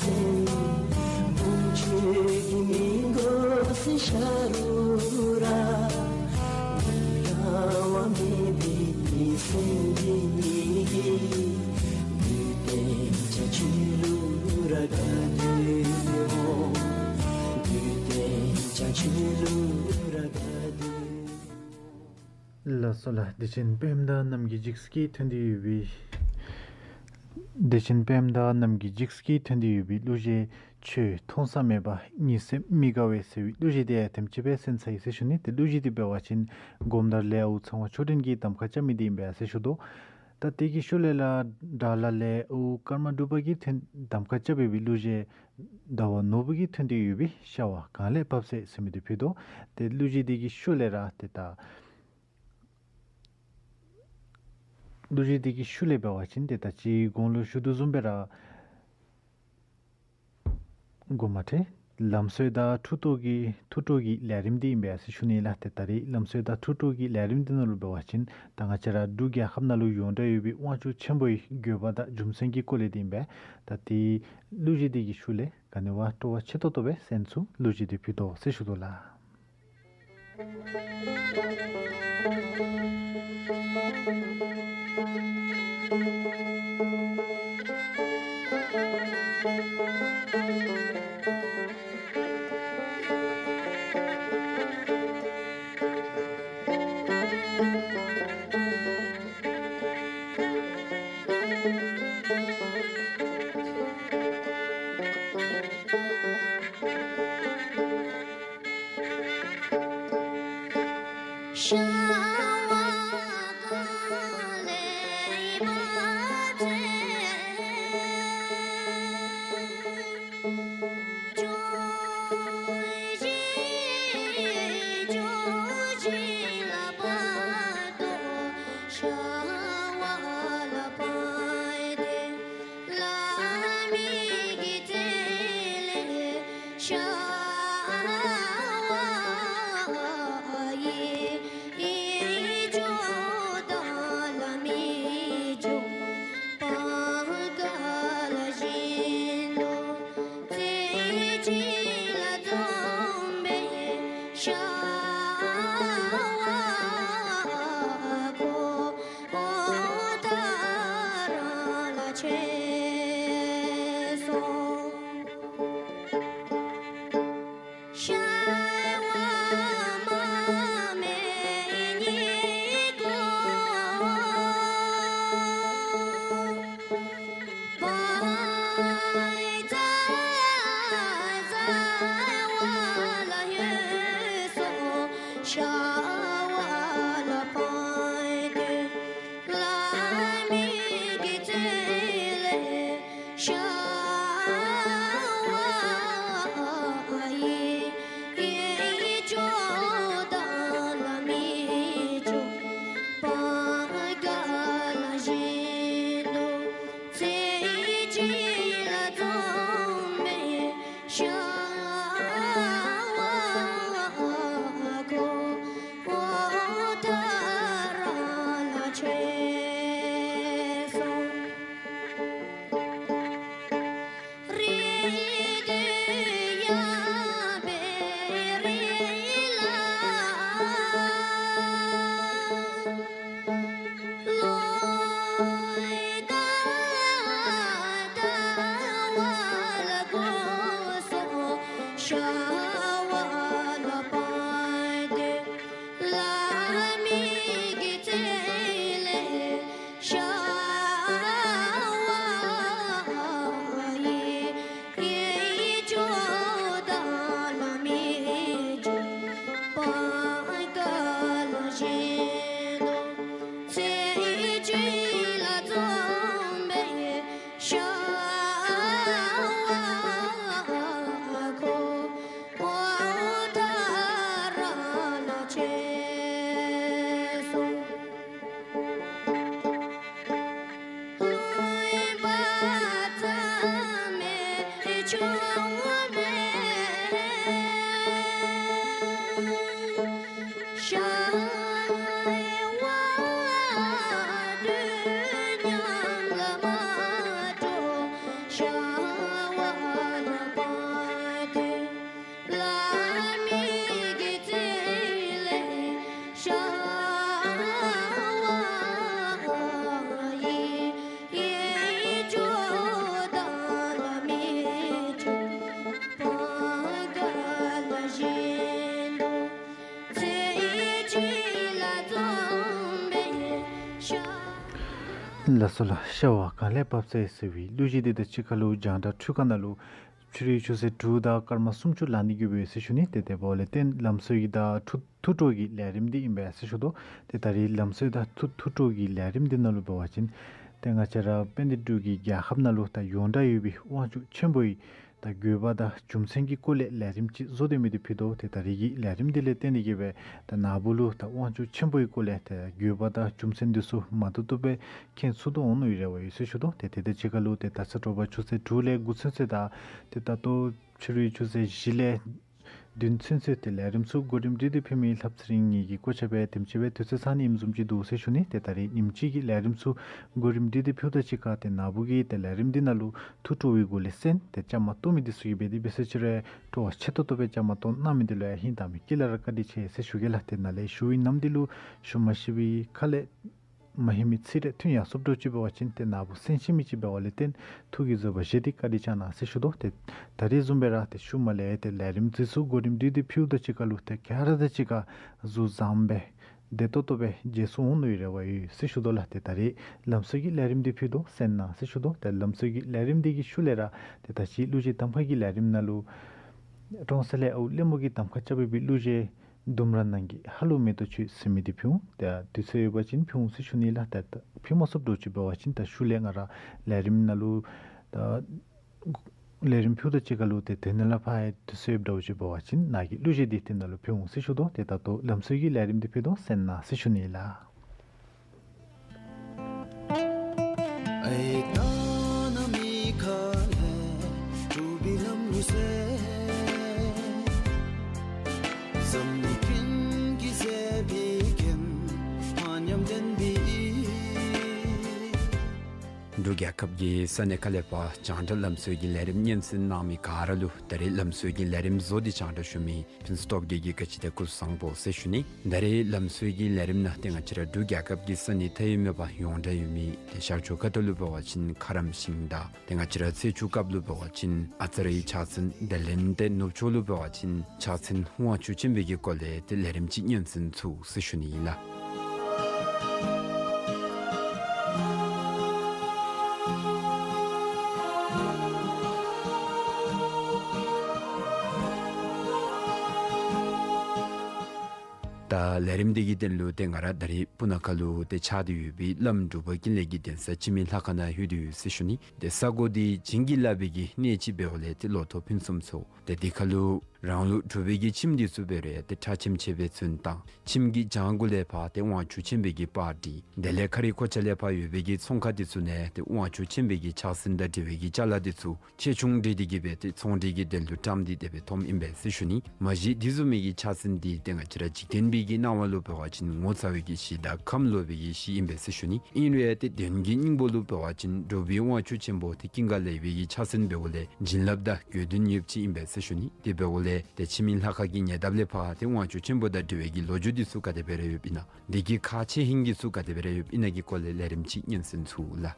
སེམས། མུན་ཁྲོད་ཀྱི་མི་མགོ་སེར་ཤ་རུ་ར། མི་རང་དབང་མེད་པའི་སེམས་འདི་གིས། དུས་གཏན་བྱ་ཆུ་ལུ་ར་དགའ་སྟེ་འོང་། དུས་གཏན་བྱ་ཆུ་ལུ་ར་དགའ་སྟེ་འོང་། ལགས་སོ་ལགས། བདེ་ཆེན་པདྨ་དར་རྣམས་ཀྱི་འཇིགས་སྐྱེས་ཐོན་ཏེ་ཡོད་པའི། བདེ་ཆེན་པདྨ་དར་རྣམས་ཀྱི་འཇིགས་སྐྱེས་ཐོན་ཏེ་ཡོད་པའི་གླུ་གཞས། ཆོས་མཐོང་ས་མེད་པ་གཉིད་སད་མི་དགའ་བས་ཟེར་བའི་གླུ་གཞས་དེ་ཡང་དེམ་ཅིག་སྦེ་གསན་ཚར་ཡི་ཟེར་ཞུ་ནི། ཏེ་གླུ་གཞས་དེ་འབད་བ་ཅིན་སྒོམ་དར་ལས་ཨའུ་ཚངས་པ་མཆོག་སྤྲིན་གྱིས་གདམ་ཁ་རྐྱབ་མི་དེ་ཨིན་པས་ཟེར་ཞུ་དོ། ད་དེ་གི་ཤུལ་ལས་ར་དགྲ་ལྷ་ལས་ཨའུ་ཀརྨ་འབྲུག་པ་གིས་ཐོན་གདམ་ཁ་རྐྱབ་ཡོད་པའི་གླུ་གཞས། ཟླ་བ་ནོར་བུ་གིས་ཐོན་ཏེ་ཡོད་པའི་ཤ་བ་གངས་ལས་བབས་སེ་ཟེར་མི་དེ་ཕུལ་དོ། ཏེ་གླུ་གཞས་དེ་གི་ཤུལ་ལས་ར་ཏེ་ད་གླུ་གཞས་དེ་གི་ཤུལ་ལས་འབད་བ་ཅིན་ཏེ་ད་ཅི་གོང་ལུ་ཞུ་དོ་བཟུམ་སྦེ་ར་དགོངསམ་མ་ཁྲེལ། ལམ་སྲོལ་དང་ཐུགས་སྤྲོ་གི་ཐུགས་སྤྲོ་གི་ལས་རིམ་འདི་ཨིན་པས་ཟེར་ཞུ་ནི་ལགས། ཏེ་ད་རེས་ལམ་སྲོལ་དང་ཐུགས་སྤྲོ་གི་ལས་རིམ་འདི་ནང་ལུ་འབད་བ་ཅིན་ད་ང་བཅས་ར་འབྲུག་རྒྱལ་ཁབ་ནང་ལུ་ཡོངས་གྲགས་ཡོད་པའི་དབང་ཕྱུག་ཆེན་པོའི་དགོན་པ་དང་རྒྱུ་མཚན་གྱི་སྐོར་ལས་འདི་ཨིན་པས། ད་དེ་གླུ་གཞས་དེ་གི་ཤུལ་ལས་ག་ནི་བ་སྤྲོ་བ་ཆེ་ཏོག་ཏོ་སྦེ་གསན་ཚུགས། གླུ་གཞས་དེ་ཕུལ་དོ་ཟེར་ཞུ་དོ་ལགས། ལགས་སོ་ལགས། ཤ་བ་གངས་ལས་བབས་ཚད་ཟེར་བའི་གླུ་གཞས་འདི་དང་གཅིག་ཁར་ལུ་རྒྱང་བསྒྲགས་འཕྲུལ་ཁང་ནང་ལུ་ཕྱི་རུའི་ཆུ་ཚོད་དྲུག་དང་སྐར་མ་སུམ་ཅུ་ལང་ནི་གི་འབད་ཡོད་ཟེར་ཞུ་ནི། ཏེ་དེ་འབདཝ་ལས་བརྟེན་ལམ་བཟོ་གི་དང་ཐུགས་ཐུགས་སྤྲོ་གི་ལས་རིམ་འདི་ཨིན་པས་ཟེར་ཞུ་དོ། ཏེ་ད་རིས་ལམ་བཟོ་དང་ཐུགས་ཐུགས་སྤྲོ་གི་ལས་རིམ་འདི་ནང་ལུ་འབད་བ་ཅིན་ཏེ་ང་བཅས་ར་དཔལ་ལྡན་འབྲུག་གི་རྒྱལ་ཁབ་ནང་ལུ་ད་ཡོངས་གྲགས་ཡོད་པའི་དབང་ཕྱུག་ཆེན་པོའི་ད་དགོས་པ་དང་རྒྱུ་མཚན་གྱི་སྐོར་ལས་ལས་རིམ་ཅིག་བཟོ་སྟེ་མི་འདི་ཕུལ་དོ། ཏེ་ད་རིས་ཀྱི་ལས་རིམ་འདི་ལས་བརྟེན་ཏེ་གིས་སྦེ་ད་ནཱ་བུ་ལུ་ད་དབང་ཕྱུག་ཆེན་པོའི་སྐོར་ལས་ད་དགོས་པ་དང་རྒྱུ་མཚན་འདི་ཚུ་མ་ཐུབ་ཐུབ་སྦེ་མཁྱེན་ཚུགས་དོ་འོང་ནི་རེ་བ་ཡོད་ཟེར་ཞུ་དོ། ཏེ་དེ་དང་གཅིག་ཁར་ལུ་ཏེ་ད་ཚེས་དྲོ་པ་ཆུ་ཚོད་དྲུག་ལས་དགུ་ཚུན་ཚོད་དང་ཏེ་ད་ལྟོ་ཕྱི་རུའི་ཆུ་ཚོད་བཞི་ལས་བདུན་ཚུན་ཚོད་ཏེ་ལས་རིམ་ཚུ་གོ་རིམ་སྒྲིག་སྟེ་ཕུལ་མི་ལྷབ་ཚེ་རིང་ངེ་གི་སྐུ་ཚེ་སྦེ་དེམ་ཅིག་སྦེ་དུས་ཚོད་ཚང་ནི་ཨིནམ་བཟུམ་ཅིག་འདུག་ཟེར་ཞུ་ནི། ཏེ་ད་རིས་ཉིནམ་གཅིག་གི་ལས་རིམ་ཚུ་གོ་རིམ་སྒྲིག་སྟེ་ཕུལཝ་དང་གཅིག་ཁར་ཏེ་ནཱ་བུ་གིས་ཏེ་ལས་རིམ་འདི་ནང་ལུ་ཐུགས་སྤྲོ་བའི་སྒོ་ལས་གསན་ཏེ་བཅའ་མར་གཏོགས་མི་འདི་ཚུ་གིས་འབད་དེ་འབད་ཟེར་ཅི་རུང་སྤྲོ་བ་ཆེ་ཏོག་ཏོ་སྦེ་བཅའ་མར་གཏོགས་གནང་མི་འདི་ལུ་ཡང་ཧིང་དྭངས་མའི་དཀྱིལ་ལས་ར་བཀའ་དྲིན་ཆེ་ཟེར་ཞུ་གེ་ལགས། ཏེ་ནཱ་ལས་ཞུ་བའི་ནམ་འདི་ལུ་ཞུ་མ་ཤེས་པའི་ཁ་ལས་མ་ཧེ་མི་ཚིག་རེ་ཐོན་ཡར་སོངམ་འདྲཝ་ཅིག་འབད་བ་ཅིན་ཏེ་ནཱ་བུ་སེམས་ཤེས་མི་ཅིག་འབདཝ་ལས་བརྟེན་ཐུགས་ཀྱི་བཟོད་པ་བཞེས་ཏེ་བཀའ་དྲིན་བསྐྱང་གནང་ཟེར་ཞུ་དོ། ཏེ་ད་རིས་བཟུམ་སྦེ་ར་ཏེ་ཤུལ་མ་ལས་ཏེ་ལས་རིམ་འདི་ཚུ་གོ་རིམ་སྒྲིག་སྟེ་ཕུལཝ་དང་གཅིག་ཁར་ལུ་ཏེ་ག་ར་དང་གཅིག་ཁར་གཟུགས་བཟང་སྦེ་བདེ་ཏོག་ཏོ་སྦེ་མཇལ་ཚུགས་འོང་ནི་རེ་བ་ཡོད་ཟེར་ཞུ་དོ་ལགས། ཏེ་ད་རིས་ལམ་བཟོ་གི་ལས་རིམ་འདི་ཕུལ་དོ་གསན་གནང་ཟེར་ཞུ་དོ། ཏེ་ལམ་བཟོ་གི་ལས་རིམ་འདི་གི་ཤུལ་ལས་ར་ཏེ་ད་ཅི་གླུ་གཞས་གདམ་ཁ་གི་ལས་རིམ་ནང་ལུ་ཀྲོང་གསར་ལས་ཨའུ་ལེགས་མོ་གིས་གདམ་ཁ་རྐྱབ་པའི་གླུ་གཞས་ལྡུམ་ར་ནང་གི་ཧ་ལུགས་མེ་ཏོག་ཁྱོད་ཟེར་མི་འདི་ཕུལ་འོང་། ཏེ་དུས་ཚོད་ཡོད་པ་ཅིན་ཕུལ་འོང་ཟེར་ཞུ་ནི་ལགས། ཏེ་ད་ཕུལ་མ་ཚུགསཔ་འདྲཝ་ཅིག་འབད་བ་ཅིན་ད་ཤུལ་ལས་ང་ར་ལས་རིམ་ནང་ལུ་ད་ལས་རིམ་ཕུལཝ་དང་གཅིག་ཁར་ལུ་ཏེ་དེ་ནང་ལས་ཕར་དུས་ཚོད་ཡོདཔ་འདྲཝ་ཅིག་འབད་བ་ཅིན་ནཱ་གི་གླུ་གཞས་འདི་དེ་ནང་ལུ་ཕུལ་འོང་ཟེར་ཞུ་དོ། ཏེ་ད་ལྟོ་ལམ་བཟོ་གི་ལས་རིམ་འདི་ཕུལ་དོ་གསན་གནང་ཟེར་ཞུ་ནི་ལགས། འབྲུག་རྒྱལ་ཁབ་ཀྱི་ས་གནས་ཁག་ལས་ཕར་རྒྱང་བསྒྲགས་ལམ་བཟོ་གི་ལས་རིམ་སྙན་གསན་གནང་མི་ག་ར་ལུ་ད་རིས་ལམ་བཟོ་གི་ལས་རིམ་བཟོ་སྟེ་རྒྱང་བསྒྲགས་ཞུ་མི་ཕུན་ཚོགས་སྟོབས་རྒྱས་ཀྱིས་བཀའ་དྲིན་དང་སྐུ་གཟུགས་བཟང་པོ་ཟེར་ཞུ་ནི། ད་རིས་ལམ་བཟོ་གི་ལས་རིམ་ནང་ཏེ་ང་བཅས་ར་འབྲུག་རྒྱལ་ཁབ་ཀྱི་ས་གནས་མཐའ་ཡས་མེད་པར་ཡོངས་གྲགས་ཡོད་མི་ཏེ་ཤར་ཕྱོགས་ཁ་ཐུག་ལུ་འབད་བ་ཅིན་ཁ་རམ་ཤིང་རྟ། ཏེ་ང་བཅས་ར་ཚེས་བཅུ་སྐབས་ལུ་འབད་བ་ཅིན་ཨ་ཙ་རའི་ཕྱག་མཚན། དེ་ལས་ཏེ་ནུབ་ཕྱོགས་ལུ་འབད་བ་ཅིན་ཕྱག་མཚན་དབང་ཕྱུག་ཆེན་པོའི་གི་སྐོར་ལས་ཏེ་ལས་རིམ་ཅིག་སྙན་གསན་ཚུགས་ཟེར་ཞུ་ནི་ཨིན་ལགས། ད་ལས་རིམ་འདི་གི་དོན་ལུ་ཏེ་ང་ར་ད་རིས་སྤུ་ན་ཁ་ལུ་ཏེ་ཆགས་ཏེ་ཡོད་པའི་བླམ་འབྲུག་པ་ཀུན་ལེགས་ཀྱི་གདན་ས་འཆི་མེད་ལྷ་ཁང་ནང་ལྷོད་དེ་ཡོད་ཟེར་ཞུ་ནི། ཏེ་ས་གོ་འདི་བྱིན་གྱིས་བརླབས་པའི་གི་གནས་ཅིག་འབདཝ་ལས་ཏེ་ལོ་ཐོག་ཕུན་སུམ་ཚོགས། ཏེ་འདི་ཁ་ལུ་རང་ལུགས་འབྲུག་པའི་གི་ཁྱིམ་འདི་ཚུ་འབད་རུང་ཏེ་ཁྲ་ཆེམ་ཆེ་སྦེ་ཚུན་བཏང་། ཁྱིམ་གྱི་གྱང་གུ་ལས་ཕར་ཏེ་དབང་ཕྱུག་ཆེན་པོའི་གི་པར་འབྲི། དེ་ལས་ཁ་རི་ཁོག་ཅ་ལས་ཕར་ཡོད་པའི་གི་ཚོང་ཁང་འདི་ཚུ་ནང་ཏེ་དབང་ཕྱུག་ཆེན་པོའི་གི་ཕྱག་མཚན་དང་འབྲེལ་བའི་གི་ཅ་ལ་འདི་ཚུ་ཆེ་ཆུང་འབྲི་སྟེ་གིས་སྦེ་ཏེ་ཚོང་འབྲེལ་གྱི་དོན་ལུ་བཀྲམ་སྟེ་དེ་སྦེ་འཐོནམ་ཨིན་པས་ཟེར་ཞུ་ནི། མ་གཞི་འདི་བཟུམ་མའི་གི་ཕྱག་མཚན་འདི་ཏེ་ང་བཅས་ར་འཇིག་རྟེན་པའི་གི་སྣང་བ་ལུ་འབད་བ་ཅིན་ངོ་ཚ་བའི་གི་གཞི་དང་ཁམས་ལོག་པའི་གི་གཞི་ཨིན་པས་ཟེར་ཞུ་ནི། ཨིན་རུང་ཡང་ཏེ་དོན་གྱི་སྙིང་པོ་ལུ་འབད་བ་ཅིན་འབྲུག་པའི་དབང་ཕྱུག་ཆེན་པོ་ཏེ་ཀུན་དགའ་ལེགས་པའི་གི་ཕྱག་མཚན་འབདཝ་ལས་བྱིན་རླབས་དང་དགོས་འདུན་ཡོདཔ་ཅིག་ཨིན་པས་ཟེར་ཞུ་ནི། དེ་འབདཝ་ལས་ཏེ་འཆི་མེད་ལྷ་ཁང་གི་ཉེ་འདབས་ལས་ཕར་ཏེ་དབང་ཕྱུག་ཆེན་པོ་དང་འབྲེལ་བའི་གི་ལོ་རྒྱུས་འདི་ཚུ་ག་དེ་སྦེ་ར་ཡོདཔ་ཨིན་ན། འདི་གི་ཁག་ཆེ་ཧིང་གི་ཚུ་ག་དེ་སྦེ་ར་ཡོདཔ་ཨིན་ན་གི་སྐོར་ལས་ལས་རིམ་ཅིག་སྙན་གསན་ཚུགས་ལགས།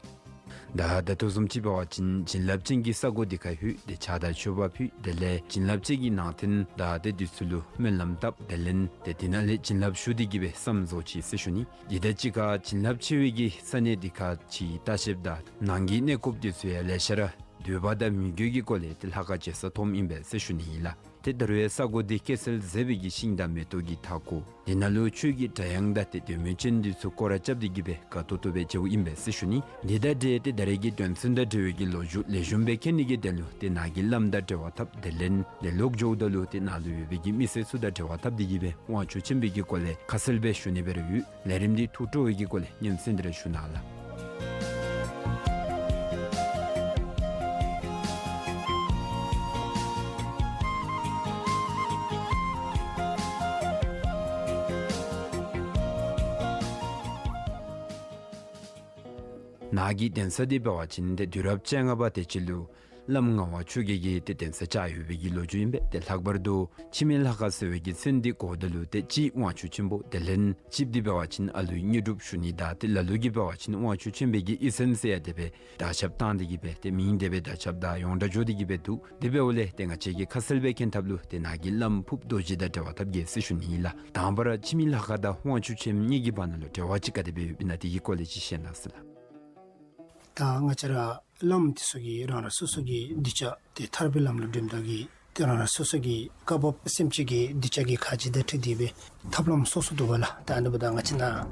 ད་ད་ལྟོ་བཟུམ་ཅིག་འབད་བ་ཅིན་བྱིན་རླབས་ཅན་གྱི་ས་གོ་འདི་ཁར་ལྷོད། ཏེ་ཕྱག་དང་མཆོད་པ་ཕུལ། དེ་ལས་བྱིན་རླབས་ཅན་གྱི་ནང་རྟེན་དང་ཏེ་འདི་ཚུ་ལུ་སྨོན་ལམ་བཏབ། དེ་ལས་ཏེ་འདི་ནང་ལས་བྱིན་རླབས་ཞུ་སྟེ་གིས་སྦེ་བསངས་རྫོགས་ཅི་ཟེར་ཞུ་ནི། འདི་དང་གཅིག་ཁར་བྱིན་རླབས་ཆེ་བའི་གི་ས་གནས་འདི་ཁར་ཅིག་ལྟ་བཤལཔ་དང་ནང་གི་གནས་སྐོརཔ་འདི་ཚུ་ཡང་ལེ་ཤ་ར་འདོད་པ་དང་མོས་གུས་ཀྱི་སྒོ་ལས་ཏེ་ལྷ་ཁང་མཇལ་ས་ཐོནམ་ཨིན་པས་ཟེར་ཞུ་ནི་ཨིན་ལགས། ཏེ་ད་རུང་ཡང་ས་གོ་འདི་བསྐྱེད་ཚལ་མཛེས་པའི་གི་ཤིང་དང་མེ་ཏོག་གི་མཐའ་འཁོར། འདི་ནང་ལུ་ཆོས་ཀྱི་སྒྲ་དབྱངས་དང་ཏེ་འདོད་མོས་ཅན་འདི་ཚུ་སྐོར་ར་རྐྱབ་སྟེ་གི་སྦེ་དགའ་ཏོག་ཏོ་སྦེ་མཇལཝ་ཨིན་པས་ཟེར་ཞུ་ནི། འདི་དང་འབྲེལ་ཏེ་ད་རེས་ཀྱི་དོན་ཚན་དང་འབྲེལ་བའི་གི་ལོ་རྒྱུས་ལེགས་ཤོམ་སྦེ་མཁྱེན་ནི་གི་དོན་ལུ་ཏེ་ནཱ་གི་བླམ་དང་འབྲེལ་བ་འཐབ། དེ་ལས་ཏེ་ལོག་འགྱོཝ་ད་ལུ་ཏེ་ནཱ་ལུ་ཡོད་པའི་གི་མི་སེར་ཚུ་དང་འབྲེལ་བ་འཐབ་སྟེ་གི་སྦེ་དབང་ཆོག་ཆེན་པོའི་གི་སྐོར་ལས་ཁ་གསལ་སྦེ་ཞུ་ནི་སྦེ་ར་ཡོད། ལས་རིམ་འདི་ཐུགས་སྤྲོ་བའི་གི་སྒོ་ལས་སྙན་གསན་འདི་ར་ཞུ་གནང་ལགས། ནཱ་གི་གདན་ས་འདི་འབད་བ་ཅིན་ཏེ་དུས་རབས་བཅོ་ལྔ་པ་དེ་ཅིག་ལུ་བླམ་ངག་དབང་ཆོས་རྒྱལ་གྱིས་ཏེ་གདན་ས་བཅགས་ཡོད་པའི་གི་ལོ་རྒྱུས་ཨིན་པས། ཏེ་ལྷག་པར་དུ་འཆི་མེད་ལྷ་ཁང་ཟེར་བའི་གི་མཚན་འདི་གོཝ་ད་ལུ་ཏེ་གཅིག་དབང་ཆོག་ཆེན་པོ། དེ་ལས་གཅིག་འདི་འབད་བ་ཅིན་ཨ་ལུའི་དངོས་གྲུབ་ཞུ་ནི་དང་ཏེ་ལ་ལུ་གིས་འབད་བ་ཅིན་དབང་ཆོག་ཆེན་པོའི་གི་ཡིག་ཚང་ཟེར་ཡང་དེ་སྦེ་དར་ཁྱབ་བཏང་སྟེ་གི་སྦེ་ཏེ་མིང་དེ་སྦེ་དར་ཁྱབ་དང་ཡོངས་གྲགས་འགྱོ་སྟེ་གི་སྦེ་འདུག། དེ་འབདཝ་ལས་ཏེ་ང་བཅས་ཀྱིས་ཁ་གསལ་སྦེ་མཁྱེན་ཐབས་ལུ་ཏེ་ནཱ་གི་བླམ་ཕུརཔ་རྡོ་རྗེ་དང་འབྲེལ་བ་འཐབ་གེ་ཟེར་ཞུ་ནི་ཨིན་ལགས། དང་པ་ར་འཆི་མེད་ལྷ་ཁང་དང་དབང་ཆོག་ཆེན་པོ་གཉིས་ཀྱི་བར་ན་ལུ་འབྲེལ་བ་ཅིག་ག་དེ་སྦེ་ཡོདཔ་ཨིན་ན་དེ་གི་སྐོར་ལས་ཅིག་བཤད་གནང་ཟེར་ལགས། ད་ང་བཅས་ར་བླམ་དེ་ཚུ་གིས་རང་རང་སོ་སོ་གི་གདུལ་བྱ་ཏེ་ཐར་པའི་ལམ་ལུ་འདྲེནམ་ད་གི་ཏེ་རང་རང་སོ་སོ་གི་བཀའ་བབས་སེམས་ཅན་གྱི་གདུལ་བྱ་གི་ཁ་རྗེ་དང་འཁྲིལ་ཏེ་སྦེ་ཐབས་ལམ་སོ་སོ་འདུག་པ་ལགས། ད་ཨ་ནི་འབདཝ་ད་ང་བཅས་ནཱ་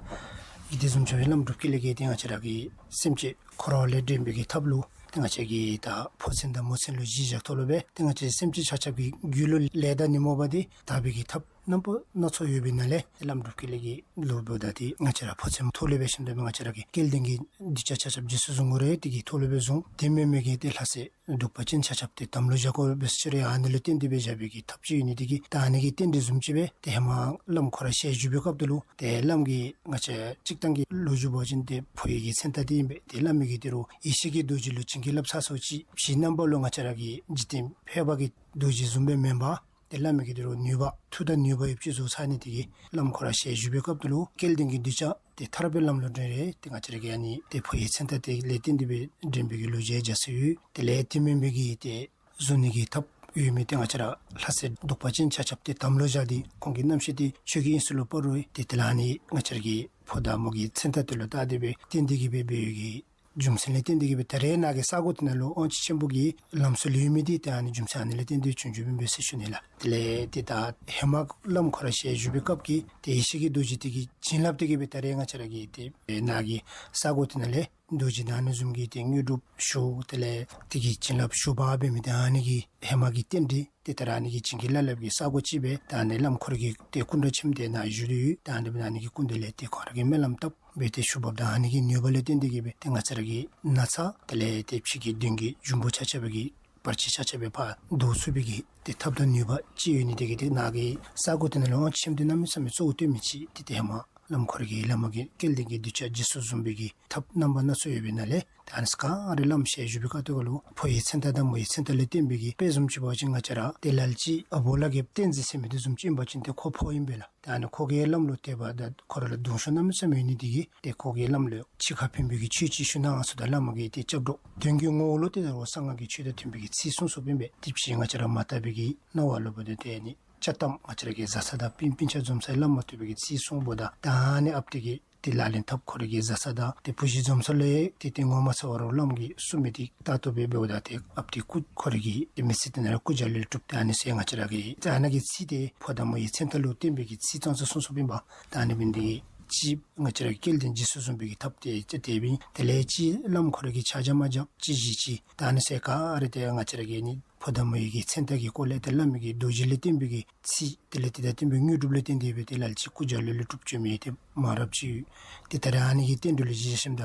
གི་དེ་བཟུམ་ཅིག་སྦེ་བླམ་སྒྲུབ་དཀའི་ལས་ཀྱིས་ཏེ་ང་བཅས་ར་གི་སེམས་ཅན་འཁོར་བ་ལས་འདྲེན་པའི་གི་ཐབས་ལུ་ཏེ་ང་བཅས་ཀྱིས་ད་ཕོ་མཚན་དང་མོ་མཚན་ལུ་གཞི་བཞག་ཐོག་ལུ་སྦེ་ཏེ་ང་བཅས་སེམས་ཅན་ཆ་ཁྱབ་ཀྱི་རྒྱུད་ལུ་ལས་དང་ནི་མོ་བ་འདི་དག་པའི་གི་ཐབས་རྣམ་པ་སྣ་ཚོགས་ཡོད་པའི་ནང་ལས་ཏེ་བླམ་སྒྲུབ་དཀའི་ལས་ཀྱི་ལུ་འབདཝ་ད་ཏེ་ང་བཅས་ར་ཕོ་མཚན་ཐོག་ལས་འབད་ཞིནམ་ད་ང་བཅས་ར་གི་སྐལ་ལྡན་གྱི་གདུལ་བྱ་ཆ་ཁྱབ་རྗེས་སུ་བཟུང་དགོ་རུང་དེ་གི་ཐོག་ལུ་སྦེ་བཟུང་། དེ་མེན་མི་གི་ཏེ་ལྷ་སྲས་གདུག་པ་ཅན་ཆ་ཁྱབ་ཏེ་དམ་ལུ་བཞག་དགོ་པས་ཟེར་ཨ་ནི་ལུ་བརྟེན་ཏེ་སྦེ་བཞག་པའི་གི་ཐབས་ཅིག་ཡོད་ནི་དེ་གིས་ད་ཨ་ནི་གི་རྟེན་འབྲེལ་བཟུམ་ཅིག་སྦེ་ཏེ་ཧེ་མ་བླམ་ཁོ་ར་ཞལ་བཞུགས་པའི་སྐབས་དེ་ལུ་ཏེ་བླམ་གིས་ང་བཅས་སྤྱིར་བཏང་གི་ལོ་རྒྱུས་འབད་བ་ཅིན་ཏེ་ཕོ་ཡི་གི་མཚན་རྟགས་དེ་ཨིན་པས། ཏེ་བླ་མའི་གི་དེ་རུ་ཡེ་ཤེས་ཀྱི་རྡོ་རྗེ་ལུ་བྱིན་གྱིས་བརླབས་ཚར་སོ་ཅིག་ཕྱི་རྣམ་པ་ལུ་ང་བཅས་ར་གི་འཇིག་རྟེན་ཕལ་པ་གི་རྡོ་རྗེ་བཟུམ་སྦེ་མེན་པར་ཏེ་བླ་མའི་གི་དེ་རུ་ནུས་པ་མཐུ་དང་ནུས་པ་ཡོདཔ་ཅིག་བཟོ་ཚར་ནི་དེ་གིས་བླམ་ཁོ་ར་ཞལ་བཞུགས་པའི་སྐབས་དེ་ལུ་སྐལ་ལྡན་གྱི་གདུལ་བྱ་ཏེ་ཐར་པའི་ལམ་ལུ་འདྲེན་རུང་ཏེ་ང་བཅས་ར་གི་ཨ་ནི་ཏེ་ཕོ་ཡི་མཚན་རྟགས་དེ་ལས་བརྟེན་ཏེ་སྦེ་འདྲེན་པའི་གི་ལོ་རྒྱུས་རྒྱས་སུ་ཡོད། དེ་ལས་དེ་མེན་པའི་གི་ཏེ་བཟུང་ནི་གི་ཐབས་ཡོད་མི་ཏེ་ང་བཅས་ར་ལྷ་སྲས་གདུག་པ་ཅན་ཆ་ཁྱབ་ཏེ་དམ་ལུ་བཞག་སྟེ་ཁོང་གི་རྣམ་ཤེས་དེ་ཆོས་ཀྱི་དབྱིངས་སུ་ལུ་སྤར་རུང་ཏེ་དེ་ལས་ཨ་ནི་ང་བཅས་ར་གི་ཕོ་དང་མོ་གི་མཚན་རྟགས་དེ་ལུ་བཏགས་ཏེ་སྦེ་བརྟེན་ཏེ་གི་སྦེ་འབད་བའི་གི་རྒྱུ་མཚན་ལས་བརྟེན་ཏེ་གི་སྦེ་ད་རེས་ནཱ་གི་ས་གོ་དེ་ནང་ལུ་དབང་ཆོག་ཆེན་པོ་གི་ལམ་སྲོལ་ཡོད་མི་འདི་ཏེ་ཨ་ནི་རྒྱུ་མཚན་ཨ་ནི་ལས་བརྟེན་ཏེ་བྱུང་བྱུངམ་ཨིན་པས་ཟེར་ཞུ་ནི་ལགས། དེ་ལས་ཏེ་ད་ཧེ་མ་བླམ་ཁོ་ར་ཞལ་བཞུགས་པའི་སྐབས་ཀྱི་ཏེ་ཡེ་ཤེས་ཀྱི་རྡོ་རྗེ་དེ་གི་བྱིན་རླབས་དེ་གིས་སྦེ་ད་རེས་ང་བཅས་ར་གི་ཏེ་ནཱ་གི་ས་གོ་དེ་ནང་ལས་རྡོ་རྗེ་ད་ཨ་ནི་བཟུམ་གྱི་ཏེ་དངོས་གྲུབ་ཞུ་དེ་ལས་དེ་གི་བྱིན་རླབས་ཞུ་བ་འབད་མི་ཏེ་ཨ་ནི་གི་ཧེ་མ་གི་རྟེན་འབྲེལ་ཏེ་ད་རེས་ཨ་ནི་གི་བྱིན་གྱིས་བརླབས་ཀྱི་ས་གོ་ཅིག་སྦེ་ད་ཨ་ནི་བླམ་ཁོ་ར་གི་ཏེ་སྐུ་འདྲ་ཆེན་པོ་དེ་ནཱ་བཞུགས་ཏེ་ཡོད། ད་ཨ་ནི་སྦེ་ཨ་ནི་གི་སྐུ་མདུན་ལས་ཏེ་ཁོ་ར་གིས་སྨོན་ལམ་བཏབ་སྦེ་ཏེ་ཞུ་བ་ད་ཨ་ནི་གི་ནུས་པ་ལས་བརྟེན་ཏེ་གི་སྦེ་ཏེ་ང་བཅས་ར་གི་ན་ཚ་དེ་ལས་ཏེ་ཕྱི་གི་གདོན་གྱི་འབྱུང་པོ་ཆ་ཁྱབ་ཀྱི་བར་ཆད་ཆ་ཁྱབ་སྦེ་ཕར་བཟློག་ཚུགས་པའི་གི་ཏེ་ཐབས་དང་ནུས་པ་ཅིག་ཡོད་ནི་དེ་གིས་ཏེ་ནཱ་གི་ས་གོ་དེ་ནང་ལུ་དབང་ཆོག་ཆེན་པོ་དེ་གནམ་མེད་ས་མེད་གཙོ་བོ་བཏོན་མི་ཅིག་ཏེ་ཏེ་ཧེ་མ་བླམ་ཁོ་ར་གིས་བླ་མ་གི་སྐལ་ལྡན་གྱི་གདུལ་བྱ་རྗེས་སུ་བཟུང་བའི་གི་ཐབས་རྣམ་པ་སྣ་ཚོགས་ཡོད་པའི་ནང་ལས་ད་ཨ་ནི་ག་ར་བླམ་ཞལ་བཞུགས་པའི་སྐབས་དེ་ཁར་ལུ་ཕོ་ཡི་མཚན་རྟགས་དང་མོ་ཡི་མཚན་རྟགས་ལས་བརྟེན་པའི་གི་དཔེ་བཟུམ་ཅིག་འབད་བ་ཅིན་ང་བཅས་ར་ཏེ་ལ་ལུ་ཅིག་ཨ་བོ་ལ་གི་བསྟན་འཛིན་ཟེར་མི་དེ་བཟུམ་ཅིག་ཨིན་པ་ཅིན་ཏེ་ཁོ་ཕོ་ཨིན་པས་ལགས། ཏེ་ཨ་ནི་ཁོ་གིས་བླམ་ལུ་དད་པ་དང་ཁོ་ར་ལུ་གདུང་ཤུགས་གནམ་མེད་ས་མེད་ཡོད་ནི་དེ་གིས་ཏེ་ཁོ་གིས་བླམ་ལུ་ཕྱི་ཁར་ཕན་པའི་གི་ཆོས་ཅིག་ཞུ་གནང་ཟེརཝ་ད་བླ་མ་གིས་ཏེ་སྐྱབས་འགྲོ་དོན་གྱི་ངོ་བོ་ལུ་ཏེ་ད་རུང་གསང་སྔགས་ཀྱི་ཆོས་དང་མཐུན་པའི་གི་ཚིག་གསུངས་སོཔ་ཨིན་པས། དེ་ཕྱིར་ང་བཅས་ར་མ་དག་པའི་གི་སྣང་བ་ལུ་འབདཝ་ད་ཏེ་ཨ་ནི་བཅའ་གཏམ་ང་བཅས་ར་གི་བཟའ་ཚང་དང་སྤུན་སྤུན་ཆ་འཛོམས་ས་ལུ་མ་བཏུབ་པའི་གི་ཚིག་གསུངསམ་ད་ད་ཨ་ནི་ཨཔ་དེ་གིས་ཏེ་ལག་ལེན་འཐབ། ཁོ་ར་གི་བཟའ་ཚང་དང་ཏེ་བུ་གཞི་འཛོམས་ས་ལུ་ཡང་ཏེ་ཏེ་ངོ་མ་ཚ་བ་རུང་བླམ་གིས་གསུང་མི་དེ་ལྟ་བཏུབ་སྦེ་འབདཝ་ད་ཏེ་ཨཔ་དེ་སྐུ་ཁོ་ར་གི་ཏེ་མི་ཚེ་དེ་ནང་ལུ་སྐུ་བཞག་ལུ་གྲུབ། ཏེ་ཨ་ནི་ཚེ་ང་བཅས་ར་གི་ཏེ་ཨ་ནཱ་གི་ཚིག་དེ་ཕོ་དང་མོ་ཡི་མཚན་རྟགས་ལུ་བརྟེན་པའི་གི་ཚིག་ཙང་ཙང་གསུངས་སོཔ་ཨིན་པས། ད་ཨ་ནི་འབདཝ་ད་ཅིག་ང་བཅས་ར་གི་སྐལ་ལྡན་རྗེས་སུ་བཟུང་བའི་གི་ཐབས་དེ་ཅིག་དེ་སྦེ་དེ་ལས་ཅིག་བླམ་ཁོ་ར་གིས་ཕྱག་རྒྱ་མ་རྐྱབ་ཅིག་བཞེས་ཅི། ད་ཨ་ནི་ཚེ་ག་ར་ཏེ་ང་བཅས་ར་གི་ནི་ཕོ་དང་མོ་ཡི་གི་མཚན་རྟགས་ཀྱི་སྐོར་ལས་ཏེ་བླ་མའི་གི་རྡོ་རྗེ་ལས་བརྟེན་པའི་གི་ཚིག་དེ་ལས་ཏེ་ད་བརྟེན་པའི་དངོས་གྲུབ་ལས་བརྟེན་ཏེ་སྦེ་ཏེ་ལ་ལུ་ཅིག་སྐུ་བཞག་ལུ་ལུ་གྲུབ་བྱོན་མི་ཏེ་མང་རབས་ཅིག་ཡོད། ཏེ་ད་རེས་ཨ་ནི་གི་རྟེན་འབྲེལ་ལུ་གཞི་བཞག་ཞིནམ་ད་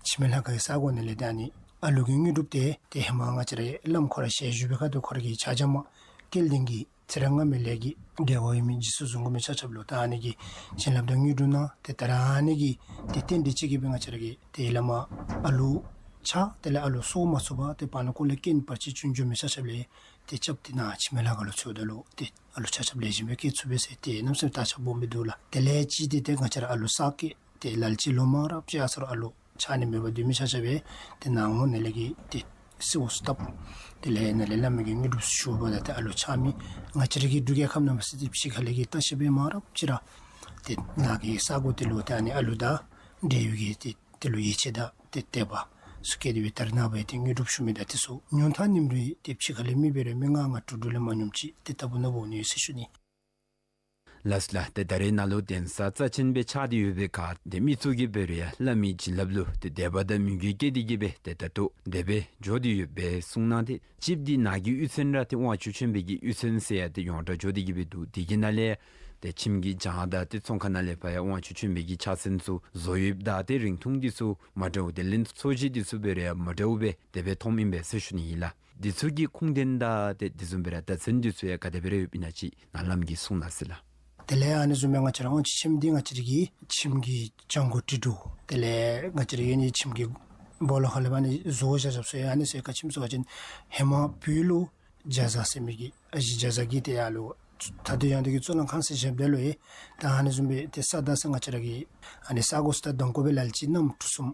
འཆི་མེད་ལྷ་ཁང་གི་ས་གོ་ནང་ལས་ཏེ་ཨ་ནི་ཨ་ལུ་གི་དངོས་གྲུབ་དེ་ཏེ་ཧེ་མ་ང་བཅས་ར་བླམ་ཁོ་ར་ཞལ་བཞུགས་པའི་ཁ་ཐུག་ཁོ་ར་གིས་ཕྱག་རྒྱ་མ་སྐལ་ལྡན་གྱི་ཚེ་རབས་སྔ་མའི་ལས་ཀྱི་འབྲེལ་བ་ཡོད་མི་རྗེས་སུ་བཟུང་དགོ་མི་ཆ་ཁྱབ་ལུ་ད་ཨ་ནི་གི་བྱིན་རླབས་དང་དངོས་གྲུབ་གནང་། ཏེ་ད་རེས་ཨ་ནི་གི་ཏེ་རྟེན་འབྲེལ་ཅིག་གིས་སྦེ་ང་བཅས་ར་གི་ཏེ་བླ་མ་ཨ་ལུ་ཆགས་དེ་ལས་ཨ་ལུ་གསོ་མ་ཚུགས་པར་ཏེ་བར་ན་ཁོ་ལུ་རྐྱེན་བར་ཆད་བྱུང་བྱུངམ་མི་ཆ་ཁྱབ་ལས་ཏེ་སྐྱབས་ཏེ་ནཱ་འཆི་མེད་ལྷ་ཁང་ལུ་ཚུད་ད་ལུ་ཏེ་ཨ་ལུ་ཆ་ཁྱབ་ལེགས་ཤོམ་སྦེ་སྐྱེ་ཚུགས་པས་ཟེར་ཏེ་གནམ་མེད་ས་མེད་བརྟག་དཔྱད་སྦོམ་སྦེ་འདུག་ལགས། དེ་ལས་ཅིག་ཏེ་ཏེ་ང་བཅས་ར་ཨ་ལུ་གསར་སྐྱེས་ཏེ་ལ་ལུ་ཅིག་ལོ་མང་རབས་ཅིག་ཡར་སོང་རུང་ཨ་ལུ་ཆགས་ནི་མེད་པར་སྡོད་མི་ཆ་ཁྱབ་སྦེ་ཏེ་ནཱ་སྔོན་ནང་ལས་ཀྱི་ཏེ་གསོལཝ་བཏབ། དེ་ལས་ནཱ་ལས་བླ་མའི་གི་དངོས་གྲུབ་ཞུ་བ་ད་ཏེ་ཨ་ལུ་ཆགས་མི་ང་བཅས་ར་གི་འབྲུག་རྒྱལ་ཁབ་ནང་མ་ཚད་ཏེ་ཕྱི་ཁ་ལས་ཀྱི་ལྟ་བཤལ་པ་མང་རབས་ཅིག་ར་ཏེ་ནཱ་གི་ས་གོ་དེ་ལུ་ཏེ་ཨ་ནི་ཨ་ལུ་དང་འབྲེལ་ཡོད་ཀྱི་ཏེ་དེ་ལུ་ཡིད་ཆེས་དང་ཏེ་དད་པ་ ཚུ་བཀལ་ཏེ་སྦེ་ད་རེས་ནངས་པ་ཏེ་དངོས་གྲུབ་ཞུ་མི་དང་དེ་ཚུ་ཉུང་མཐའ་ཉིནམ་རེ་ཏེ་ཕྱི་ཁ་ལས་མི་འབད་རུང་མི་ལྔ་ལྔ་དྲུག་དྲུག་ལས་མ་ཉུངམ་ཅིག་ཏེ་ལྟ་བུ་ནང་འབོ་ནི་ཟེར་ཞུ་ནི། ལགས་སོ་ལགས། ཏེ་ད་རེས་ནཱ་ལུ་གདན་ས་རྩ་ཆེན་སྦེ་ཆགས་ཏེ་ཡོད་པའི་ཁར་ཏེ་མི་ཚུ་གིས་འབད་རུང་ཡང་བླ་མའི་བྱིན་རླབས་ལུ་ཏེ་དད་པ་དང་མོས་གུས་བསྐྱེད་དེ་གིས་སྦེ་ཏེ་ད་ལྟོ་དེ་སྦེ་འགྱོ་སྟེ་ཡོདཔ་སྦེ་གསུངས་གནང་སྟེ། གཅིག་འདི་ནཱ་གི་གཡུས་ཚན་ར་ཏེ་དབང་ཕྱུག་ཆེན་པོའི་གི་གཡུས་ཚན་ཟེར་ཡང་ཏེ་ཡོངས་གྲགས་འགྱོ་སྟེ་གིས་སྦེ་འདུག། དེ་གི་ནང་ལས་ཏེ་ཁྱིམ་གྱི་གྱང་དང་ཏེ་ཚོང་ཁང་ནང་ལས་ཕར་ཡང་དབང་ཕྱུག་ཆེན་པོའི་གི་ཕྱག་མཚན་ཚུ་བཟོ་ཡོདཔ་ད་ཏེ་རིང་ཐུང་འདི་ཚུ་མ་འདྲཝ་ཏེ་ལན་གསོལ་ཇ་འདི་ཚུ་འབད་རུང་ཡང་མ་འདྲཝ་སྦེ་དེ་སྦེ་མཐོངམ་ཨིན་པས་ཟེར་ཞུ་ནི་ཨིན་ལགས། འདི་ཚུ་གི་ཁུངས་དོན་དང་ཏེ་དེ་བཟུམ་སྦེ་ར་བརྡ་མཚོན་འདི་ཚུ་ཡང་ག་དེ་སྦེ་ར་ཡོདཔ་ཨིན་ན་ཅིག་ནཱ་བླམ་གིས་གསུང་གནང་ཟེར་ལགས། དེ་ལས་ཨ་ནི་བཟུམ་སྦེ་ང་བཅས་ར་དབང་ཕྱུག་ཆེན་པོ་འདི་ང་བཅས་ར་གི་ཁྱིམ་གྱི་གྱང་གུ་དྲིལ་བུ་དེ་ལས་ང་བཅས་ར་གི་ཨ་ནི་ཁྱིམ་གྱི་སྦོ་ལོགས་ཁ་ལས་ཕར་ཨ་ནི་བཟོ་བཞག་བཞགཔ་ཚུ་ཡང་ཨ་ནི་ཚུ་ག་ཅི་སྨོ་ཟེར་བ་ཅིན་ཧེ་མ་བོད་ལུ་རྒྱ་བཟའ་ཟེར་མི་གི་ཨ་ཞེ་རྒྱ་བཟའ་གིས་ཏེ་ཡར་ལུ་ད་ལྟོ་ཡང་འདི་གི་གཙུག་ལག་ཁང་ཟེར་བཞེངསམ་ད་ལུ་ཡང་ད་ཨ་ནི་བཟུམ་སྦེ་ཏེ་ས་དང་ས་ང་བཅས་ར་གི་ཨ་ནི་ས་གོ་ས་དང་གདོང་ཁར་སྦེ་ལ་ལུ་ཅིག་གནམ་གྲུ་གསུམ་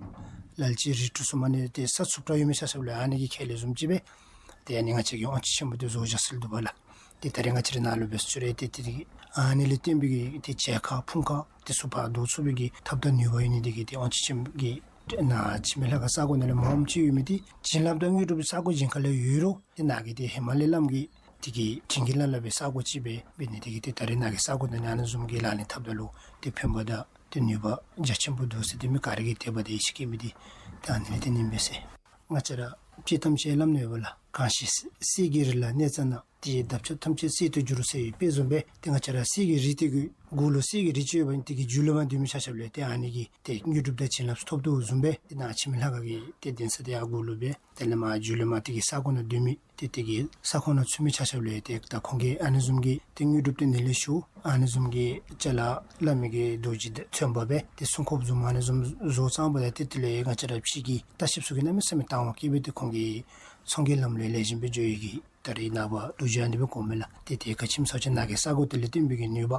ལ་ལུ་ཅིག་རི་གྲུ་གསུམ་ཨ་ནི་ཏེ་ས་ཚུབ་དྲགས་ཡོད་མི་ཆ་ཁྱབ་ལུ་ཨ་ནི་གི་ཁ་ལས་བཟུམ་ཅིག་སྦེ་ཏེ་ཨ་ནི་ང་བཅས་ར་གི་དབང་ཕྱུག་ཆེན་པོ་འདི་བཟོ་བཞག་ཟེར་འདུག་པ་ལགས། ཏེ་ད་རེས་ང་བཅས་ར་ནཱ་ལུ་འབད་ས་ཚུ་ར་ཏེ་ཏེ་ཨ་ནི་ལས་བརྟེན་པའི་གི་ཏེ་མཇལ་ཁ་ཕུང་ཁ་དེ་ཚུ་ཕར་བསྡུ་ཚུགས་པའི་གི་ཐབས་དང་ནུས་པ་ཡོད་ནི་འདི་གིས་ཏེ་དབང་ཕྱུག་ཆེན་པོ་གི་ནཱ་འཆི་མེད་ལྷ་ཁང་ས་གོ་ནང་ལས་མངམ་ཅིག་ཡོད་མི་འདི་བྱིན་རླབས་དང་དངོས་གྲུབ་ས་གོ་གཞན་ཁ་ལས་ཡོད་རུང་ཏེ་ནཱ་གི་ཏེ་ཧེ་མ་ལས་བླམ་གིས་དེ་གི་དྲིན་གྱིས་བླངས་བླངས་པའི་ས་གོ་ཅིག་སྦེ་འབད་ནི་འདི་གིས་ཏེ་ད་རེས་ནཱ་གི་ས་གོ་ནང་ལས་ཨ་ནི་བཟུམ་གྱི་ལག་ལེན་འཐབ་ད་ལུ་ཏེ་ཕན་པ་དང་ཏེ་ནུས་པ་རྒྱ་ཆེན་པོ་འདུག་ཟེར་ཏེ་མི་ག་ར་གིས་དད་པ་དང་ཡིད་ཆེས་བསྐྱེད་མི་འདི་ཏེ་ཨ་ནི་ལས་བརྟེན་ཨིན་པས་ཟེར། ང་བཅས་ར་སྤྱིར་བཏང་ཅིག་སླབ་ནི་ཡོད་པ་ལགས། གང་ཞིག་གསེར་གྱི་རི་ལ་གནས་ཙ་ན། དེ་ཡི་འདབ་ཆགས་ཐམས་ཅད་གསེར་དུ་འགྱུར་ཟེར་བའི་དཔེ་བཟུམ་སྦེ་ཏེ་ང་བཅས་ར་གསེར་གྱི་རི་དེ་གི་གུ་ལུ་གསེར་གྱི་རི་ཅིག་ཡོད་པ་ཅིན་དེ་གི་མཇུག་ལུ་མར་སྡོད་མི་ཆ་ཁྱབ་ལུ་ཏེ་ཨ་ནི་གི་ཏེ་དངོས་གྲུབ་དང་བྱིན་རླབས་ཐོབ་དོ་བཟུམ་སྦེ་ཏེ་ནཱ་འཆི་མེད་ལྷ་ཁང་གི་ཏེ་གདན་ས་དེ་ཡར་གུ་ལུ་སྦེ་དེ་ལས་མར་མཇུག་ལུ་མར་དེ་གི་ས་གོ་ནང་སྡོད་མི་ཏེ་དེ་གི་ས་ཁོངས་ནང་ཚུད་མི་ཆ་ཁྱབ་ལུ་ཏེ་ད་ཁོང་གིས་ཨ་ནི་བཟུམ་གྱི་ཏེ་དངོས་གྲུབ་དེ་ནཱ་ལས་ཞུ། ཨ་ནི་བཟུམ་གྱི་ཅ་ལ་བླ་མའི་གི་རྡོ་རྗེ་མཚོན་པ་སྦེ་ཏེ་སྲུང་སྐྱོབ་བཟུམ་ཨ་ནི་བཟུམ་བཟོ་ཚངམ་ད་ཏེ་དེ་ལས་ང་བཅས་ར་ཕྱི་གི་ལྟ་བཤལཔ་ཚུ་གིས་གནམ་མེད་ས་མེད་དང་བ་བསྐྱེད་སྦེ་ཏེ་ཁོང་གི་ཚོང་གི་ལམ་ལུ་ལེགས་ཤོམ་སྦེ་འགྱོ་ནི་གི་ད་རེས་ནངས་པ་ལོ་རྒྱུས་ཨ་ནི་སྦེ་གོཝ་མས་ལགས། ཏེ་དེ་ག་ཅི་སྨོ་ཟེར་བ་ཅིན་ནཱ་གི་ས་གོ་དེ་ལས་བརྟེན་པའི་གི་ནུས་པ་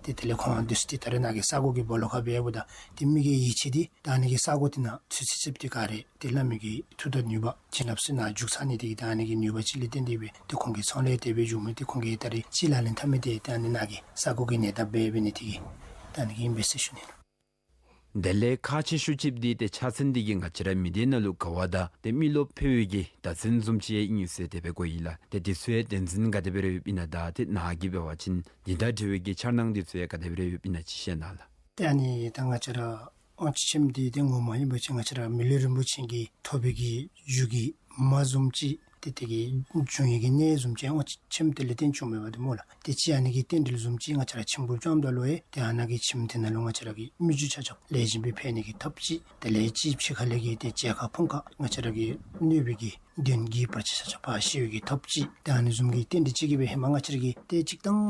ཏེ་དེ་ལས་ཁོང་འདི་ཚུ་ཏེ་ད་རེས་ནཱ་གི་ས་གོ་གི་སྦོ་ལོགས་ཁར་འབད་འབདཝ་ད་ཏེ་མི་གི་ཡིད་ཆེས་འདི་ད་ཨ་ནི་གི་ས་གོ་དེ་ནང་ཚུད་ཚུད་ཚུདཔ་དེ་ག་ར་ཏེ་བླ་མའི་གི་མཐུ་དང་ནུས་པ་བྱིན་རླབས་ཚུ་ནཱ་འཇུག་ཚར་ནི་དེ་གིས་ད་ཨ་ནི་གི་ནུས་པ་ཅིག་ལས་བརྟེན་ཏེ་སྦེ་ཏེ་ཁོང་གིས་ཚོང་ལས་དེ་སྦེ་འགྱོ་མི་དེ་ཁོང་གིས་ད་རེས་ཅིག་ལག་ལེན་འཐབ་མི་དེ་ད་ཨ་ནི་ནཱ་གི་ས་གོ་གི་གནས་སྟངས་སྦེ་འབད་ནི་དེ་གིས་ད་ཨ་ནི་གིས་ཨིན་པས་ཟེར་ཞུ་ནི། དེ་ལས་ཁག་ཆེ་ཤོས་ཅིག་འདི་ཏེ་ཕྱག་མཚན་འདི་གིས་ང་བཅས་ར་མི་སྡེ་ནང་ལུ་དགའ་བ་དང་ཏེ་མི་རློབས་འཕེལ་བའི་གི་བརྡ་མཚོན་བཟུམ་ཅིག་ཡང་ཨིན་ཟེར་དེ་སྦེ་གོ་ཡི་ལགས། ཏེ་འདི་ཚུ་ཡང་དོན་ཚན་ག་དེ་སྦེ་ར་ཡོདཔ་ཨིན་ན་དང་ཏེ་ནཱ་གིས་འབད་བ་ཅིན་འདི་དང་འབྲེལ་བའི་གི་འཆར་སྣང་འདི་ཚུ་ཡང་ག་དེ་སྦེ་ར་ཡོདཔ་ཨིན་ན་ཅིག་བཤད་གནང་ལགས། ཏེ་ཨ་ནི་ད་ང་བཅས་ར་དབང་ཕྱུག་ཆེན་པོ་འདི་ཏེ་ངོ་མ་ཨིན་པ་ཅིན་ང་བཅས་ར་མི་ལུས་རིན་པོ་ཆེ་གི་ཐོབ་པའི་གི་རྒྱུ་གི་མ་བཟུམ་ཅིག་ཏེ་དེ་གི་འབྱུང་བའི་གི་གནས་བཟུམ་ཅིག་དབང་ཕྱུག་ཆེན་པོ་དེ་ལས་བརྟེན་བྱུངམ་མས་པ་ཏེ་སྨོ་ལགས། ཏེ་གཅིག་ཨ་ནི་གི་རྟེན་འབྲེལ་བཟུམ་ཅིག་ང་བཅས་ར་ཁྱིམ་གུ་བཅངམ་ད་ལུ་ཡང་ཏེ་ཨ་ནཱ་གི་ཁྱིམ་དེ་ནང་ལུ་ང་བཅས་ར་གི་མི་རྒྱུ་ཆ་ཁྱབ་ལེགས་ཤོམ་སྦེ་འཕེལ་ནི་གི་ཐབས་ཅིག་དེ་ལས་གཅིག་ཕྱི་ཁ་ལས་ཀྱི་ཏེ་མཇལ་ཁ་ཕུང་ཁ་ང་བཅས་ར་གི་གནོད་པའི་གི་གདོན་བགེགས་བར་ཆད་ཆ་ཁྱབ་ཕར་ཞི་བའི་གི་ཐབས་ཅིག་ཏེ་ཨ་ནི་བཟུམ་གྱི་རྟེན་འབྲེལ་ཅིག་གིས་སྦེ་ཧེ་མ་ང་བཅས་ར་གི་ཏེ་སྤྱིར་བཏང་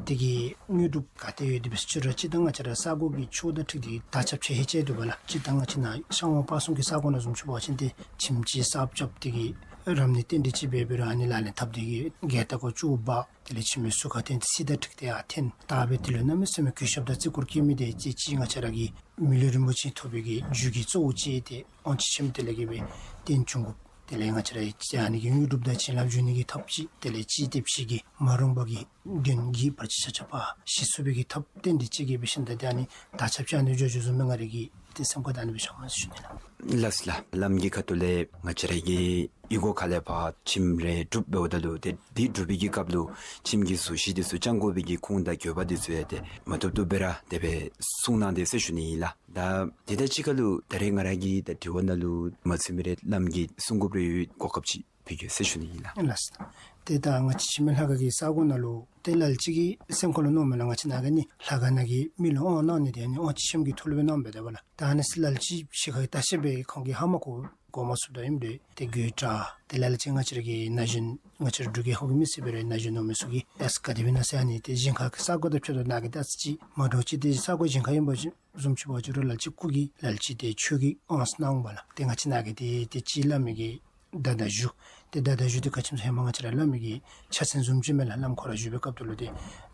དེ་གི་དངོས་གྲུབ་ག་ཏེ་ཡོད་དེ་འབད་ཟེར་ཞུ་རུང་སྤྱིར་བཏང་ང་བཅས་ར་ས་གོ་གི་ཕྱོགས་དང་འཁྲིལ་ཏེ་དར་ཁྱབ་ཆེ་ཧེ་ཅིག་འདུག་པ་ལགས། སྤྱིར་བཏང་ང་བཅས་ནཱ་ཤར་ཝང་སྤ་གསུམ་གྱི་ས་གོ་ནང་བཟུམ་ཅིག་འབད་བ་ཅིན་ཏེ་ཁྱིམ་ཅིག་གསརཔ་རྐྱབ་དེ་གི་རབ་གནས་རྟེན་འབྲེལ་ཅིག་འབད་འབད་རུང་ཨ་ནི་ལག་ལེན་འཐབ་དེ་གི་བརྒལ་ལྟ་སྐོར་བཅུ་འབག་དེ་ལས་ཁྱིམ་གྱི་ཟུར་ཁར་ཏེ་ཚིག་དང་འཁྲིལ་ཏེ་ཡར་འཐེན་བཏགས་སྦེ་དེ་ལུ་གནམ་མེད་ས་མེད་གུས་ཞབས་དང་བརྩི་བཀུར་བསྐྱེད་མི་དེ་ཅིག་ཅིག་ང་བཅས་ར་གི་མི་ལུས་རིན་པོ་ཆེ་ཐོབ་པའི་གི་རྒྱུ་གི་གཙོ་བོ་ཅིག་ཏེ་དབང་ཕྱུག་ཆེན་པོ་དེ་ལས་ཀྱི་སྦེ་བརྟེན་བྱུང་དགོ། དེ་ལས་ང་བཅས་ར་ཡང་ཨ་ནི་གི་དངོས་གྲུབ་དང་བྱིན་རླབས་འཇུག་ནི་གི་ཐབས་ཅིག་དེ་ལས་གཅིག་ཏེ་ཕྱི་གི་མ་རུངས་པ་གི་གདོན་བགེགས་བར་ཆད་ཆ་ཁྱབ་ཕར་ཞི་ཚུགས་པའི་གི་ཐབས་རྟེན་འབྲེལ་ཅིག་གིས་འབད་ཞིནམ་ད་ཏེ་ཨ་ནི་དར་ཁྱབ་ཅིག་ཨ་ནི་འགྱོ་འགྱོ་བཟུམ་སྦེ་ང་རའི་གི་ཏེ་སེམས་ཁར་ད་ཨ་ནི་སྦེ་ཤརཝ་མས་ཟེར་ཞུ་ནི་ལགས། ལགས་སོ་ལགས། བླམ་གི་ཁ་ཐུག་ལས་ང་བཅས་ར་གི་གཡུས་སྒོ་ཁ་ལས་ཕར་ཁྱིམ་རེ་སྒྲུབ་འབདཝ་ད་ལུ་ཏེ་འདི་སྒྲུབ་པའི་གི་སྐབས་ལུ་ཁྱིམ་གྱི་གཟུགས་གཞི་འདི་ཚུ་བཅང་དགོ་པའི་གི་ཁུངས་དང་དགོས་པ་འདི་ཚུ་ཡང་ཏེ་མ་ཐུབ་ཐུབ་སྦེ་ར་དེ་སྦེ་གསུངས་གནང་དེས་ཟེར་ཞུ་ནི་ཨིན་ལགས། ད་དེ་དང་གཅིག་ཁར་ལུ་ད་རེས་ང་ར་གི་ད་དྲི་བ་ནང་ལུ་མ་ཚུད་མི་རེ་བླམ་གིས་གསུང་དགོཔ་རེ་ཡོད་གོ་སྐབས་ཅིག་ཕུལ་གེ་ཟེར་ཞུ་ནི་ཨིན་ལགས། ལགས་སོ། ཏེ་ད་ང་བཅས་འཆི་མེད་ལྷ་ཁང་གི་ས་གོ་ནང་ལུ་ཏེ་ལ་ལུ་ཅིག་གིས་སེམས་ཁར་ལུ་མནོཝ་མས་ལགས། ང་བཅས་ནཱ་གི་ཨ་ནི་ལྷ་ཁང་ནང་གི་མི་ལུ་དབང་གནང་ནི་དེ་ཨ་ནི་དབང་ཕྱུག་ཆེན་པོ་གི་ཐུགས་ལུ་སྦེ་གནངམ་མས་ཟེརཝ་ལགས། ད་ཨ་ནི་ཚུ་ལ་ལུ་ཅིག་ཕྱི་ཁ་གི་ལྟ་བཤལཔ་སྦེ་ཁོང་གིས་ཧ་མ་གོ་གོ་མ་ཚུགསཔ་ད་ཨིནམ་ད་ཏེ་དགོད་བྲ་ཏེ་ལ་ལུ་ཅིག་ང་བཅས་ར་གི་ན་གཞོན་ང་བཅས་ར་འབྲུག་རྒྱལ་ཁབ་ཀྱི་མི་སེར་སྦེ་ར་ན་གཞོན་ནོར་མི་ཚུ་གིས་ཨེས་ག་དེ་སྦེ་ཨིན་ན་ཟེར་ཨ་ནི་ཏེ་གཞན་ཁ་གི་ས་གོ་དང་ཕྱད་དོ་ནཱ་གི་ད་ཅིག་མ་འདྲཝ་ཅིག་ཏེ་ས་གོ་གཞན་ཁ་ཨིན་པ་ཅིན་བཟུམ་ཅིག་འབད་བ་ཅིན་རུང་ལ་ལུ་ཅིག་སྐུ་གི་ལ་ལུ་ཅིག་ཏེ་ཆོས་ཀྱི་དབང་གནང་འོང་པ་ལགས། ཏེ་ང་བཅས་ནཱ་གི་ཏེ་ཏེ་ཅིག་བླ་མའི་གི་མདའ་དང་གཞུ། ཏེ་མདའ་དང་གཞུ་འདི་ག་ཅི་སྨོ་ཟེར་ཧེ་མ་ང་བཅས་ར་བླ་མའི་གི་ཕྱག་མཚན་བཟུམ་ཅིག་མས་ལགས། བླམ་ཁོ་ར་བཞུགས་པའི་སྐབས་ད་ལུ་ཏེ་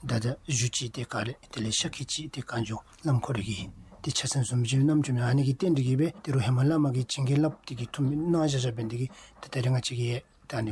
མདའ་དང་གཞུ་ཅིག་ཏེ་ག་ར་དེ་ལས་ཤ་ཁལ་ཅིག་ཏེ་གང་བྱུང་བླམ་ཁོ་ར་གི་ཏེ་ཕྱག་མཚན་བཟུམ་ཅིག་བསྣམས་བྱུངམ་མས། ཨ་ནི་གི་རྟེན་འབྲེལ་གྱིས་སྦེ་ཏེ་རུང་ཧེ་མ་བླ་མ་གིས་བྱིན་གྱིས་བརླབས་ཏེ་གི་ཐུགས་སྨོན་གནང་བཞག་བཞགཔ་འབད་ནི་དེ་གིས་ཏེ་ད་རེས་ང་བཅས་ཀྱིས་ད་ཨ་ནི་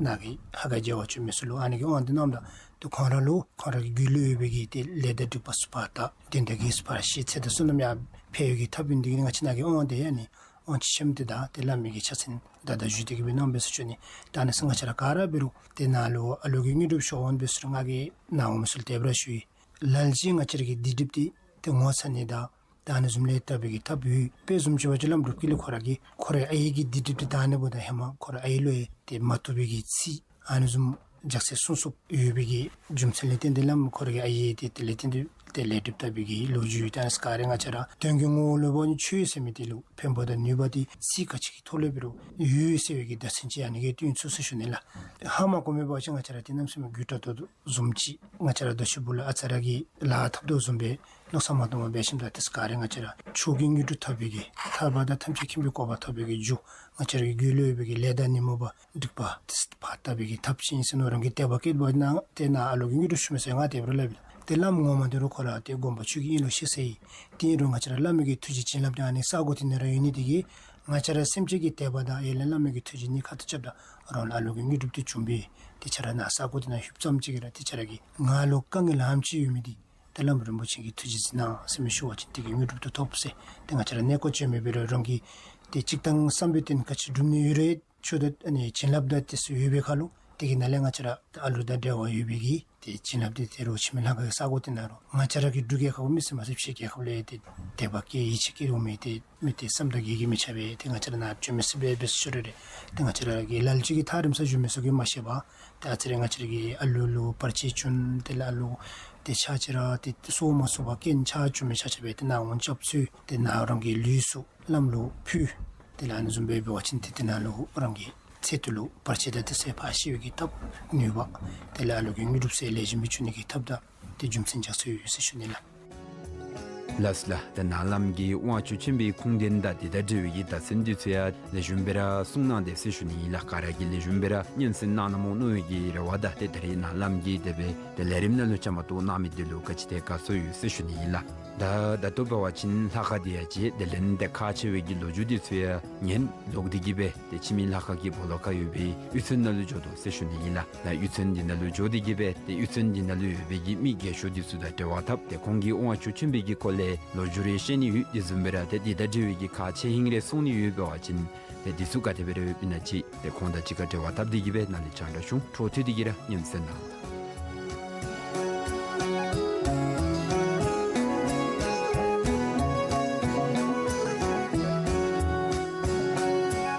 ནཱ་གི་ལྷ་ཁང་མཇལ་བར་བྱོན་མི་ཚུ་ལུ་ཨ་ནི་གི་དབང་འདི་གནངམ་ད་ཏེ་ཁོང་ར་ལུ་ཁོང་ར་གི་རྒྱུད་ལུ་ཡོད་པའི་གི་ཏེ་ལས་དང་སྒྲིབ་པ་ཚུ་ཕར་དག། གདོན་དང་བགེགས་ཚུ་ཕར་ཞི། ཚེ་དང་བསོད་ནམས་ཡར་འཕེལ་བའི་གི་ཐབས་ཨིན། དེ་གིས་ང་བཅས་ནཱ་གི་དབང་འདི་ཨ་ནི་ དབང་ཆེ་ཆེནམ་འདི་དང་ཏེ་བླ་མའི་གི་ཕྱག་མཚན་ད་ད་ཞུ་སྟེ་གི་སྦེ་གནང་སྦེ་ཟེར་ཞུ་ནི། ད་ཨ་ནི་ཚུ་ང་བཅས་ར་ག་ར་འབད་རུང་ཏེ་ནཱ་ལུ་ཨ་ལུ་གི་དངོས་གྲུབ་ཤོག་འོང་སྦེ་ཟེར་ང་གིས་ནཱ་འོངམ་ཚུ་ལུ་དད་པ་ར་ཞུ་ཡི། ལ་ལུ་ཅིག་ང་བཅས་ར་གི་སྡིག་སྒྲིབ་འདི་ཏེ་ངོ་ཚ་ནི་དང་ད་ཨ་ནི་བཟུམ་ལས་བཏབ་པའི་གི་ཐབས་ཡོད། དཔེ་བཟུམ་ཅིག་འབད་བ་ཅིན་བླམ་འབྲུག་རྒྱལ་ལས་ཁོ་ར་གིས་ཁོ་རའི་ཨའི་གི་སྡིག་སྒྲིབ་འདི་དག་ནི་འབདཝ་ད་ཧེ་མ་ཁོ་རའི་ཨའི་ལུ་ཡང་ཏེ་མ་བཏུབ་པའི་གི་ཚིག་ཨ་ནི་བཟུམ་ལྗགས་སྲེག་གསུང་སོཔ་ཡོད་པའི་གི་རྒྱུ་མཚན་ལས་བརྟེན་ཏེ་བླམ་ཁོ་ར་གི་ཨའི་ཏེ་དེ་ལས་བརྟེན་ཏེ་ཏེ་ལས་སྒྲིབ་བཏབ་པའི་གི་ལོ་རྒྱུས་ཡོད། ད་ཨ་ནི་ཚུ་ག་ར་ང་བཅས་ར་དོན་གྱི་ངོ་བོ་ལུ་འབད་བ་ཅིན་ཆོས་ཟེར་མི་འདི་ལུ་ཕན་པ་དང་ནུས་པ་འདི་ཚིག་ག་ཅི་གི་ཐོག་ལས་འབད་རུང་ཡོད་ཟེར་བའི་གི་བརྡ་མཚོན་ཅིག་ཨ་ནི་གིས་སྟོན་ཚུགས་ཟེར་ཞུ་ནི་ལགས། ཧ་མ་གོ་མི་འབད་བ་ཅིན་ང་བཅས་ར་ཏེ་གནམ་མེད་ས་མེད་རྒུད་དྲགས་དོ་བཟུམ་ཅིག་ང་བཅས་ར་རྡོ་ཆས་སྦུག་ལུ་ཨ་ཙ་ར་གིས་ལཱ་འཐབ་དོ་བཟུམ་སྦེ་མནོ་བསམ་མ་གཏོང་པར་འབད་ཞིནམ་ད་ཏེ་ག་ར་ང་བཅས་ར་མཆོག་གི་དངོས་གྲུབ་ཐོབ་པའི་གི་ཐར་པ་དང་ཐམས་ཅད་མཁྱེན་པའི་གོ་འཕང་ཐོབ་པའི་གི་རྒྱུ་ང་བཅས་ར་གི་རྒྱུད་ལུ་ཡོད་པའི་གི་ལས་དང་ནི་མོ་བ་སྒྲིབ་པ་ཏེ་ཕར་བཏབ་པའི་གི་ཐབས་ཅིག་ཨིན་ཟེར་མནོ་རང་གིས་དད་པ་བསྐྱེད་པ་ན་ཏེ་ནཱ་ཨ་ལུ་གི་དངོས་གྲུབ་ཞུ་མི་ཟེར་ང་དེ་སྦེ་ར་སླབ་ཨིན། ཏེ་བླམ་ངོ་མ་འདི་རུང་ཁོ་ར་ཏེ་དགོངས་པ་ཆོས་ཀྱི་དབྱིངས་ལུ་ཤེས་ཟེར་ཡི། དེ་ཨིན་རུང་ང་བཅས་ར་བླ་མའི་གི་ཐུགས་རྗེ་བྱིན་རླབས་འདི་ཨ་ནི་ས་གོ་འདི་ནང་ར་ཡོད་ནི་འདི་གིས་ང་བཅས་ར་སེམས་ཅན་གྱི་དད་པ་དང་ཡར་ལས་བླ་མའི་གི་ཐུགས་རྗེ་གཉིས་ཁ་ཐུག་རྐྱབ་ད་རང་ལུ་ཨ་ལུ་གི་དངོས་གྲུབ་འདི་བྱུང་པས། ཏེ་ཁྱེད་ར་ནཱ་ས་གོ་འདི་ནང་ལྷོདཔ་ཙམ་ཅིག་གིས་ར་ཏེ་ཁྱེད་ར་གི་ང་ལུ་དཀའ་ངལ་ལངམ་ཅིག་ཡོད་མི་འདི་ཏེ་བླམ་རིན་པོ་ཆེ་གི་ཐུགས་རྗེ་གཟིགས་གནང་ཟེར་མི་ཞུ་བ་ཅིན་དེ་གི་དངོས་གྲུབ་འདི་ཐོབ་ཟེར། ཏེ་ང་བཅས་ར་གནས་སྐོར་བྱོན་མི་འབད་རུང་རང་གིས་ཏེ་ཅིག་ཏང་བསམ་པའི་དོན་ག་ཅི་སྒྲུབ་ནི་ཡོད་རུང་ཆོས་དང་ཨ་ནི་བྱིན་རླབས་དང་དེ་ཚུ་ཡོད་པའི་ཁར་ལུ་དེ་གི་ནང་ལས་ང་བཅས་ར་ཏེ་ཨ་ལུ་དང་འབྲེལ་བ་ཡོད་པའི་གི་ཏེ་བྱིན་རླབས་འདི་ཏེ་རོགས་ཕྱི་མི་ལྷ་ཁང་གི་ས་གོ་འདི་ནང་རུང་ང་བཅས་ར་གི་འབྲུག་རྒྱལ་ཁབ་མི་སེར་མ་ཚུ་ཕྱི་རྒྱལ་ཁབ་ལས་ཏེ་དད་པ་བསྐྱེད་ཡིད་ཆེས་བསྐྱེད་འོང་མི་ཏེ་མི་ཏེ་བསམ་དང་འགལ་གྱིས་མི་ཁྱབ་པས། ཏེ་ང་བཅས་ར་ནཱ་བྱོན་མི་ཚུ་སྦེ་འབད་ས་ཅིག་རུང་ར་ཏེ་ང་བཅས་ར་གི་ལ་ལུ་ཅིག་གིས་ཐག་རིང་ས་བཞུགས་མི་ཚུ་གིས་མ་ཤེས་པར་ཏེ་ཨ་ཙི་རེ་ང་བཅས་ར་གི་ཨ་ལུ་ལུ་བར་ཆད་བྱུང་དེ་ལས་ཨ་ལུ་ཏེ་ཆ་ཅིག་ར་ཏེ་སོ་མ་སོ་བ་རྐྱེན་ཆགས་བྱུང་མི་ཆ་ཁྱབ་སྦེ་ཏེ་ནཱ་འོང་སྐྱབས་བཅོལ་ཏེ་ནཱ་རང་གི་ལུས་སུ་བླམ་ལུ་ཕུལ། དེ་ལས་ཨ་ནི་བཟུམ་སྦེ་འབད་བ་ཅིན་ཏེ་དེ་ནང་ལུ་རང་གི་ཚེ་ཐུབ་ལུ་བར་ཆད་དང་དེ་ཚུ་ཕར་ཞི་བའི་གི་ཐབས་ནུས་པ་དེ་ལས་ཨ་ལུ་གི་དངོས་གྲུབ་ཟེར་ལེགས་ཤོམ་སྦེ་འབྱུང་ནི་གི་ཐབས་དང་ཏེ་རྒྱུ་མཚན་རྒྱ་མཚོ་ཡོད་ཟེར་ཞུ་ནི་ལགས། ལགས་སོ་ལགས། ད་ནཱ་བླམ་གིས་དབང་ཕྱུག་ཆེན་པོའི་ཁུངས་ལྡན་དང་དེ་དང་འབྲེལ་བའི་གི་བརྡ་མཚོན་འདི་ཚུ་ཡང་ལེགས་ཤོམ་སྦེ་ར་གསུངས་གནང་དེས་ཟེར་ཞུ་ནི་ཨིན་ལགས། ག་ར་གིས་ལེགས་ཤོམ་སྦེ་ར་ཉན་གསན་གནང་གནངམ་འོང་མནོ་བའི་གི་རེ་བ་དང་ཏེ་ད་རིས་ནཱ་བླམ་གིས་དེ་སྦེ་ཏེ་ལས་རིམ་ནང་ལུ་བཅའ་མར་གཏོགས་གནང་མི་འདི་ལུ་ག་ཅི་ཏེ་དགའ་ཚོར་ཡོད་ཟེར་ཞུ་ནི་ཨིན་ལགས། ད་ད་ལྟོ་འབད་བ་ཅིན་ལྷ་ཁང་འདི་ཡང་མཇལ། དེ་ལས་ཏེ་ཁག་ཆེ་བའི་གི་ལོ་རྒྱུས་འདི་ཚུ་ཡང་ཉན་ལོག་སྟེ་གི་སྦེ་ཏེ་ཁྱིམ་གྱི་ལྷ་ཁང་གི་སྦོ་ལོགས་ཁར་ཡོད་པའི་གཡུས་ཚན་ནང་ལུ་འགྱོ་དོ་ཟེར་ཞུ་ནི་ཨིན་ལགས། ད་གཡུས་ཚན་འདི་ནང་ལུ་འགྱོ་སྟེ་གི་སྦེ་ཏེ་གཡུས་ཚན་འདི་ནང་ལུ་ཡོད་པའི་གི་མི་རྒས་ཤོས་འདི་ཚུ་དང་འབྲེལ་བ་འཐབ་སྟེ་ཁོང་གིས་དབང་ཕྱུག་ཆེན་པོའི་གི་སྐོར་ལས་ལོ་རྒྱུས་རེ་བཤད་ནི་ཡོད། དེ་བཟུམ་སྦེ་ར་ཏེ་དེ་དང་འབྲེལ་བའི་གི་ཁག་ཆེ་ཧིང་རེ་གསུང་ནི་ཡོད་འབད་བ་ཅིན་ཏེ་འདི་ཚུ་ག་དེ་སྦེ་ར་ཡོདཔ་ཨིན་ན་ཅིག་ཏེ་ཁོང་དང་གཅིག་ཁར་འབྲེལ་བ་འཐབ་སྟེ་གི་སྦེ་ནཱ་ལས་རྒྱང་བསྒྲགས་ཤོག་འཕྲོ་མཐུད་དེ་གི་ར་ཉན་གསན་གནང་།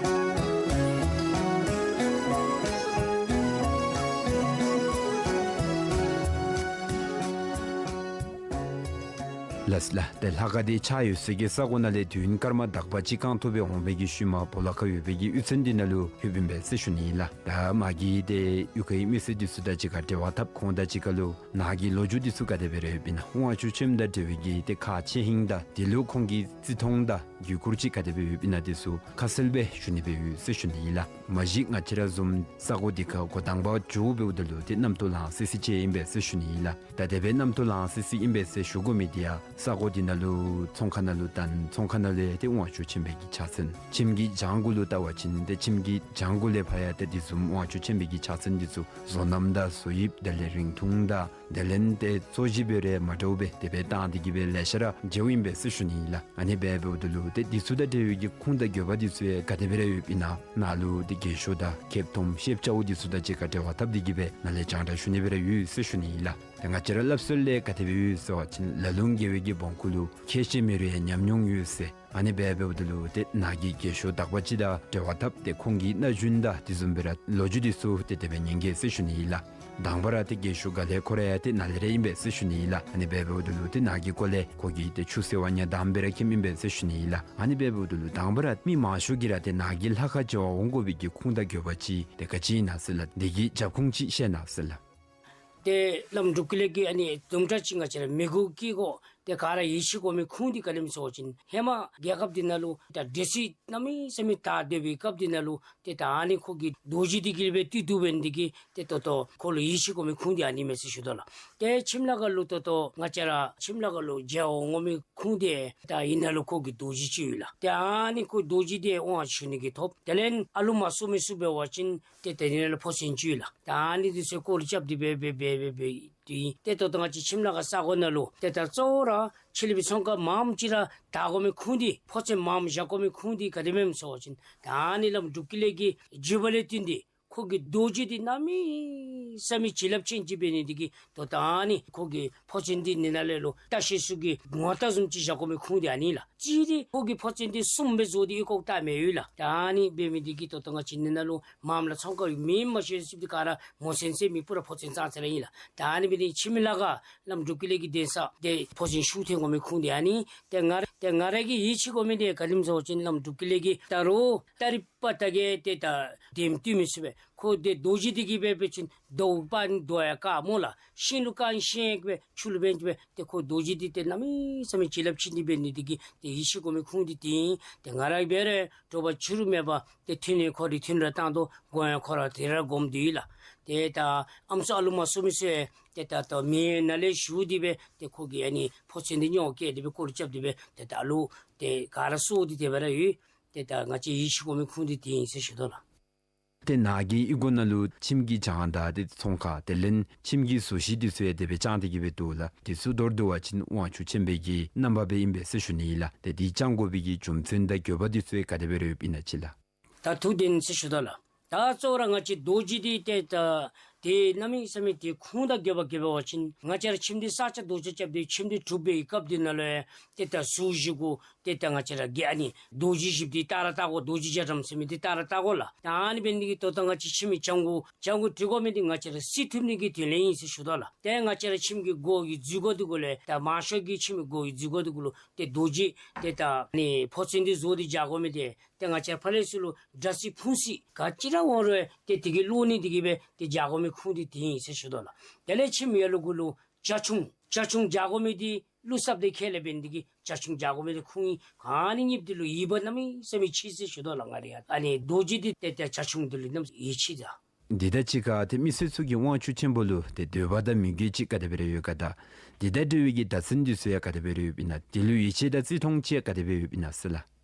ལགས་སོ་ལགས། ཏེ་ལྷ་ཁང་འདི་ཆགས་ཡོད་སའི་གི་ས་གོ་ནང་ལས་དུས་ཡུན་སྐར་མ་དག་པ་ཅིག་རྐང་ཐང་སྦེ་འོང་བའི་གི་ཤུལ་མ་སྦོ་ལོགས་ཁར་ཡོད་པའི་གི་གཡུས་ཚན་འདི་ནང་ལུ་ལྷོདཔ་ཨིན་པས་ཟེར་ཞུ་ནི་ཨིན་ལགས། ད་མ་གི་ཏེ་གཡུས་ཁའི་མི་སེར་འདི་ཚུ་དང་གཅིག་ཁར་འབྲེལ་བ་འཐབ་ཁོང་དང་གཅིག་ཁར་ལུ་ནཱ་གི་ལོ་རྒྱུས་འདི་ཚུ་ག་དེ་སྦེ་ར་ཡོདཔ་ཨིན་ན། དབང་ཕྱུག་ཆེན་པོ་དང་འབྲེལ་བའི་གི་ཏེ་ཁག་ཆེ་ཧིང་དང་དེ་ལུ་ཁོང་གི་བརྩི་མཐོང་དང་བརྒྱུད་བསྐུར་ཅིག་ག་དེ་སྦེ་ཡོདཔ་ཨིན་ན་འདི་ཚུ་ཁ་གསལ་སྦེ་ཞུ་ནི་སྦེ་ཡོད་ཟེར་ཞུ་ནི་ཨིན་ལགས། མ་གཞི་ང་བཅས་ར་བཟུམ་ས་གོ་འདི་ཁར་འགོ་དང་པ་འགྱོཝ་འབདཝ་ད་ལུ་ཏེ་རྣམ་རྟོག་ལང་སི་སི་ཅིག་ཨིན་པས་ཟེར་ཞུ་ནི་ཨིན་ལགས། ད་དེ་སྦེ་རྣམ་རྟོག་ལང་སི་སི་ཨིན་པས་ཟེར་ཞུ་དགོ་མི་འདི་ཡང་ས་གོ་འདི་ནང་ལུ་ཚོང་ཁང་ནང་ལུ་བལྟ་ན་ཚོང་ཁང་ནང་ལུ་ཡང་ཏེ་དབང་ཕྱུག་ཆེན་པོའི་གི་ཕྱག་མཚན། ཁྱིམ་གྱི་གྱང་གུ་ལུ་བལྟ་བ་ཅིན་ཏེ་ཁྱིམ་གྱི་གྱང་གུ་ལས་ཕར་ཡང་ཏེ་དེ་བཟུམ་དབང་ཕྱུག་ཆེན་པོའི་གི་ཕྱག་མཚན་འདི་ཚུ་བཟོ་རྣམ་དང་བཟོ་དབྱིབས་དེ་ལས་རིང་ཐུང་དང་དེ་ལས་ཏེ་རྩོ་གཞི་སྦེ་ར་མ་འདྲཝ་སྦེ་དེ་སྦེ་བཏང་སྟེ་གི་སྦེ་ལེ་ཤ་ར་མཇལཝ་ཨིན་པས་ཟེར་ཞུ་ནི་ཨིན་ལགས། ཨ་ནི་སྦེ་འབདཝ་ད་ལུ་ཏེ་འདི་ཚུ་དང་འབྲེལ་བའི་གི་ཁུངས་དང་དགོས་པ་འདི་ཚུ་ཡང་ག་དེ་སྦེ་ར་ཡོདཔ་ཨིན་ན་ནཱ་ལུ་ཏེ་རྒས་ཤོས་དང་མཁསཔ་མཐོནམ་ཤེསཔ་རྐྱབ་འདི་ཚུ་དང་གཅིག་ཁར་འབྲེལ་བ་འཐབ་སྟེ་གི་སྦེ་ནཱ་ལས་རྒྱང་བསྒྲགས་ཞུ་ནི་སྦེ་ར་ཡོད་ཟེར་ཞུ་ནི་ཨིན་ལགས། ཏེ་ང་བཅས་ར་སླབ་སྲོལ་ལས་ག་དེ་སྦེ་ཡོད་ཟེར་བ་ཅིན་ལ་ལུ་རྒས་པའི་གི་སྦོམ་ཁུག་ལུ་ཁྱེད་ཤེས་མི་རུང་ཡང་ཉམས་མྱོང་ཡོད་ཟེར། ཨ་ནི་སྦེ་འབདཝ་ད་ལུ་ཏེ་ནཱ་གི་རྒས་ཤོས་དག་པ་ཅིག་དང་འབྲེལ་བ་འཐབ་སྟེ་ཁོང་གི་རྣམ་འགྱུར་དང་དེ་བཟུམ་སྦེ་ར་ལོ་རྒྱུས་འདི་ཚུ་ཏེ་དེ་སྦེ་ཉན་གེ་ཟེར་ཞུ་ནི་ཨིན་ལགས། དང་པ་ར་ཏེ་རྒས་ཤོས་ག་ལས་ཁོ་ར་ཡང་ཏེ་ནཱ་ལས་ར་ཨིན་པས་ཟེར་ཞུ་ནི་ཨིན་ལགས། ཨ་ནི་སྦེ་འབདཝ་ད་ལུ་ཏེ་ནཱ་གི་སྐོར་ལས་ཁོ་གིས་ཏེ་ཆུ་ཟེར་བ་ཉ་དང་སྦེ་ར་མཁྱེནམ་ཨིན་པས་ཟེར་ཞུ་ནི་ཨིན་ལགས། ཨ་ནི་སྦེ་འབདཝ་ད་ལུ་དང་པ་ར་མི་མང་ཤོས་ཀྱིས་ར་ཏེ་ནཱ་གི་ལྷ་ཁང་མཇལ་བར་འོང་དགོ་པའི་གི་ཁུངས་དང་དགོས་པ་ཅིག་ཏེ་ག་ཅི་ཨིན་ན་ཟེར་ལགས། དེ་གི་རྒྱབ་ཁུངས་ཅིག་བཤད་གནང་ཟེར་ལགས། ཏེ་བླམ་འབྲུག་རྒྱལ་ལས་ཀྱིས་ཨ་ནི་དུམ་གྲ་ཅིག་ང་བཅས་ར་མི་གུ་སྐྱེ་དགོ། ཏེ་ག་ར་ཡིད་ཆེས་དགོ་མི་ཁུངས་འདི་ག་ལས་ཨིནམ་ཟེར་བ་ཅིན་ཧེ་མ་རྒྱལ་ཁབ་འདི་ནང་ལུ་ད་འདྲེ་སྲིན་གནམ་མེད་ས་མེད་དར་སྡོད་པའི་སྐབས་འདི་ནང་ལུ་ཏེ་ད་ཨ་ནི་ཁོ་གིས་རྡོ་རྗེ་འདི་གིས་སྦེ་བཏུལ་བཏུལཝ་ཨིན་ནི་འདི་གིས་ཏེ་ད་ལྟོ་ཁོ་ལུ་ཡིད་ཆེས་དགོ་མི་ཁུངས་འདི་ཨ་ནི་མས་ཟེར་ཞུ་དོ་ལགས། ཏེ་ཁྱིམ་ལྷ་ཁང་ལུ་ད་ལྟོ་ང་བཅས་ར་ཁྱིམ་ལྷ་ཁང་ལུ་མཇལ་བར་འོང་མི་ཁུངས་འདི་ད་ཨ་ནི་ནང་ལུ་ཁོ་གི་རྡོ་རྗེ་ཅིག་ཡོད་ལགས། ཏེ་ཨ་ནི་ཁོ་རྡོ་རྗེ་འདི་དབང་ཆོག་ནི་གི་ཐོབ། དེ་ལས་ཨ་ལུ་མ་གསོ་མི་ཚུ་འབད་བ་ཅིན་ཏེ་དེ་ནང་ལུ་ཕོ་མཚན་ཅིག་ཡོད་ལགས། ད་ཨ་ནི་འདི་ཚུ་སྐོར་ར་རྐྱབ་སྟེ་སྦེ་སྦེ་སྦེ་སྦེ་སྦེ་ འདི་ཏེ་ད་ལྟོ་ང་བཅས་ཁྱིམ་ལ་ཁ་ས་གོ་ནང་ལུ་ཏེ་ད་གཙོ་བོ་ར་ཕྱི་གླིང་པའི་ཚོང་ཁང་མངམ་ཅིག་ར་བཏབ་དགོ་མི་ཁུངས་འདི་ཕོ་ཚོད་མངམ་བཞག་དགོ་མི་ཁུངས་འདི་ག་དེ་སྦེ་ཨིནམ་ཟེར་བ་ཅིན་ད་ཨ་ནི་བླམ་འབྲུག་རྒྱལ་ལེགས་ཀྱི་བརྒྱུད་པ་ལས་བརྟེན་ཏེ་ཁོ་གི་རྡོ་རྗེ་འདི་གནམ་མེད་ས་མེད་བྱིན་རླབས་ཅན་ཅིག་འབད་ནི་འདི་གིས་ད་ལྟོ་ཨ་ནི་ཁོ་གི་ཕོ་ཚོད་འདི་ནི་ནཱ་ལས་ལུ་བལྟ་ཤེས་ཚུ་གི་ངོ་རྟགས་བཟུམ་ཅིག་བཞག་དགོ་མི་ཁུངས་འདི་ཨ་ནི་ལགས། གཅིག་འདི་ཁོ་གི་ཕོ་ཚོད་འདི་གསུམ་སྦེ་བཟོ་སྟེ་ཡོད་ཁོ་བལྟ་མི་ཡོད་ལགས། ད་ཨ་ནི་འབད་མི་འདི་གིས་ད་ལྟོ་ང་བཅས་ནི་ནཱ་ལུ་མངམ་ལགས་ཚོང་ཁང་མེན་མ་ཤེས་ཚུ་འདི་ག་ར་ངོ་ཚ་ཚ་མེད་པར་ཕོ་ཚོད་ཙང་ཙ་ར་ཨིན་ལགས། ད་ཨ་ནི་འབད་ནི་ཁྱིམ་ལ་ཁ་བླམ་འབྲུག་རྒྱལ་ལེགས་ཀྱི་གདན་ས་འདི་ཕོ་ཚོད་ཤུགས་ཐོན་དགོ་མི་ཁུངས་འདི་ཨ་ནི། ཏེ་ང་ར་ཏེ་ང་ར་གིས་ཡིད་ཆེས་དགོ་མི་འདི་ག་དེམ་ཟེར་བ་ཅིན་བླམ་འབྲུག་རྒྱལ་ལེགས་ཀྱི་ད་རུང་ད་རིས་པ་ད་གེ་ཏེ་ད་དེམ་བཏུལ་མི་ཚུགས་པས། ཁོ་འདི་རྡོ་རྗེ་འདི་གིས་འབད་བ་ཅིན་རྡོ་སྤང་རྡོ་ཡང་བཀག་སྨོ་ལགས། ཤིང་ལུ་བཀག་ཤིང་ཡང་འབད་ཆུ་ལུ་འབད་འབད་ཏེ་ཁོ་རྡོ་རྗེ་འདི་ཏེ་གནམ་མེད་ས་མེད་བྱིན་རླབས་ཅན་འདི་འབད་ནི་འདི་གིས་ཏེ་ཡིད་ཆེས་དགོ་མི་ཁུངས་འདི་འདི་ཨིན། ཏེ་ང་ར་འབད་རུང་དྲོ་པ་ཕྱི་རུ་མེད་པར་ཏེ་ཐུན་ལས་ཁོ་རའི་ཐུན་ར་བཏང་དོ། སྒོམ་ཡང་ཁོ་ར་དེ་ར་སྒོམ་སྡོད་ཡི་ལགས། ཏེ་ད་ཨམ་སྲུ་ཨ་ལུ་མ་གསོ་མི་ཚུ་ཡང་ཏེ་ད་ད་མེ་ནང་ལས་ཞུ་སྟེ་འབད་ཏེ་ཁོ་གི་ཨ་ནི་ཕོ་ཚོད་འདི་སྨྱོ་བཀལ་ཏེ་འབད་སྐོར་ར་རྐྱབ་སྟེ་འབད་ཏེ་ད་ཨ་ལུ་ཏེ་ག་ར་གསོ་སྟེ་དེ་སྦེ་ར་ཡོད། ཏེ་ད་ང་བཅས་ཡིད་ཆེས་དགོ་མི་ཁུངས་འདི་འདི་ཨིན་ཟེར་ཞུ་དོ་ལགས། ཏེ་ནཱ་གི་གཡུས་སྒོ་ནང་ལུ་ཁྱིམ་གྱི་གྱང་དང་ཏེ་ཚོང་ཁང་དེ་ལས་ཁྱིམ་གྱི་བཟོ་གཞི་འདི་ཚུ་ཡང་དེ་སྦེ་བཅང་སྟེ་གི་སྦེ་འདུག་ལགས། འདི་ཚུ་མདོར་བསྡུ་བ་ཅིན་དབང་ཕྱུག་ཆེན་པོའི་གི་རྣམ་པ་སྦེ་ཨིན་པས་ཟེར་ཞུ་ནི་ཨིན་ལགས། ཏེ་འདི་བཅང་དགོ་པའི་གི་རྒྱུ་མཚན་དང་དགོས་པ་འདི་ཚུ་ཡང་ག་དེ་སྦེ་ར་ཡོདཔ་ཨིན་ན་ཅིག་ལགས། ད་ཐུགས་བདེན་ཟེར་ཞུ་དོ་ལགས། ད་གཙོ་བོ་ར་ང་བཅས་རྡོ་རྗེ་འདི་ཏེ་ད་ཏེ་གནམ་མེད་ས་མེད་ཏེ་ཁུངས་དང་དགོས་པ་དགོ་པ་ཅིན་ང་བཅས་ར་ཁྱིམ་འདི་ས་ཆ་རྡོ་རྗེ་རྐྱབ་སྟེ་ཁྱིམ་འདི་གྲུབ་པའི་སྐབས་འདི་ནང་ལུ་ཡང་ཏེ་ད་ཟུར་བཞི་གུ་ཏེ་ད་ང་བཅས་ར་གི་ཨ་ནི་རྡོ་རྗེ་བཞི་པོ་འདི་བཏགས་ར་བཏགས་དགོ། རྡོ་རྗེ་རྒྱ་གྲམ་ཟེར་མི་འདི་བཏགས་ར་བཏགས་དགོ་ལགས། ད་ཨ་ནི་འབད་ནི་འདི་གིས་ད་ལྟོ་ང་བཅས་ཁྱིམ་གྱི་གྱང་གུ་གྱང་གུ་བྲི་དགོ་མི་འདི་ང་བཅས་ར་བསིལ་ཐུབ་ནི་གི་དོན་ལས་ཨིན་ཟེར་ཞུ་དོ་ལགས། ཏེ་ང་བཅས་ར་ཁྱིམ་གྱི་སྒོ་གི་འཛུལ་སྒོ་འདི་གུ་ལས་ད་མང་ཤོས་ཀྱི་ཁྱིམ་གྱི་སྒོ་གི་འཛུལ་སྒོ་འདི་གུ་ལུ་ཏེ་རྡོ་རྗེ་ཏེ་ད་ཨ་ནི་ཕོ་ཚོད་འདི་བཟོ་སྟེ་སྦྱར་དགོ་མི་འདི་ཏེ་ང་བཅས་ཕར་ལས་ཚུར་ལུ་དགྲ་སྲི་ཕུང་སྲི་ག་ཅི་ར་འོང་རུང་ཏེ་དེ་གིས་ལོག་ནི་འདི་གིས་འབད་ཏེ་སྦྱར་དགོ་མི་ཁུངས་འདི་འདི་ཨིན་ཟེར་ཞུ་དོ་ལགས། དེ་ལས་ཁྱིམ་ཡར་ལུ་གུ་ལུ་ཇ་ཆུང་ཇ་ཆུང་སྦྱར་དགོ་མི་འདི་ཀླུ་སྲབ་འདི་ཁས་ལེན་འབད་ནི་འདི་གིས་ཇ་ཆུང་སྦྱར་དགོ་མི་འདི་ཁུངས་ཨིན། ཨ་ནི་གཉིས་འདི་ལུ་དབྱེ་བ་གནམ་མེད་ས་མེད་ཕྱེ་ཟེར་ཞུ་དོ་ལགས། ང་ར་ཡང་ཨ་ནི་རྡོ་རྗེ་འདི་ཏེ་ཏེ་ཇ་ཆུང་འདི་ལུ་གནམ་མེད་ས་མེད་ཡིད་ཆེས་ད། འདི་དང་གཅིག་ཁར་ཏེ་མི་སེར་ཚུ་གིས་དབང་ཕྱུག་ཆེན་པོ་ལུ་ཏེ་འདོད་པ་དང་མོས་གུས་ཅིག་ག་དེ་སྦེ་ར་ཡོད་ག་དང་འདི་དང་འབྲེལ་བའི་གི་བརྡ་མཚོན་འདི་ཚུ་ཡང་ག་དེ་སྦེ་ར་ཡོདཔ་ཨིན་ན། འདི་ལུ་ཡིད་ཆེས་དང་བརྩི་མཐོང་ཅིག་ག་དེ་སྦེ་ཡོདཔ་ཨིན་ན་ཟེར་ལགས།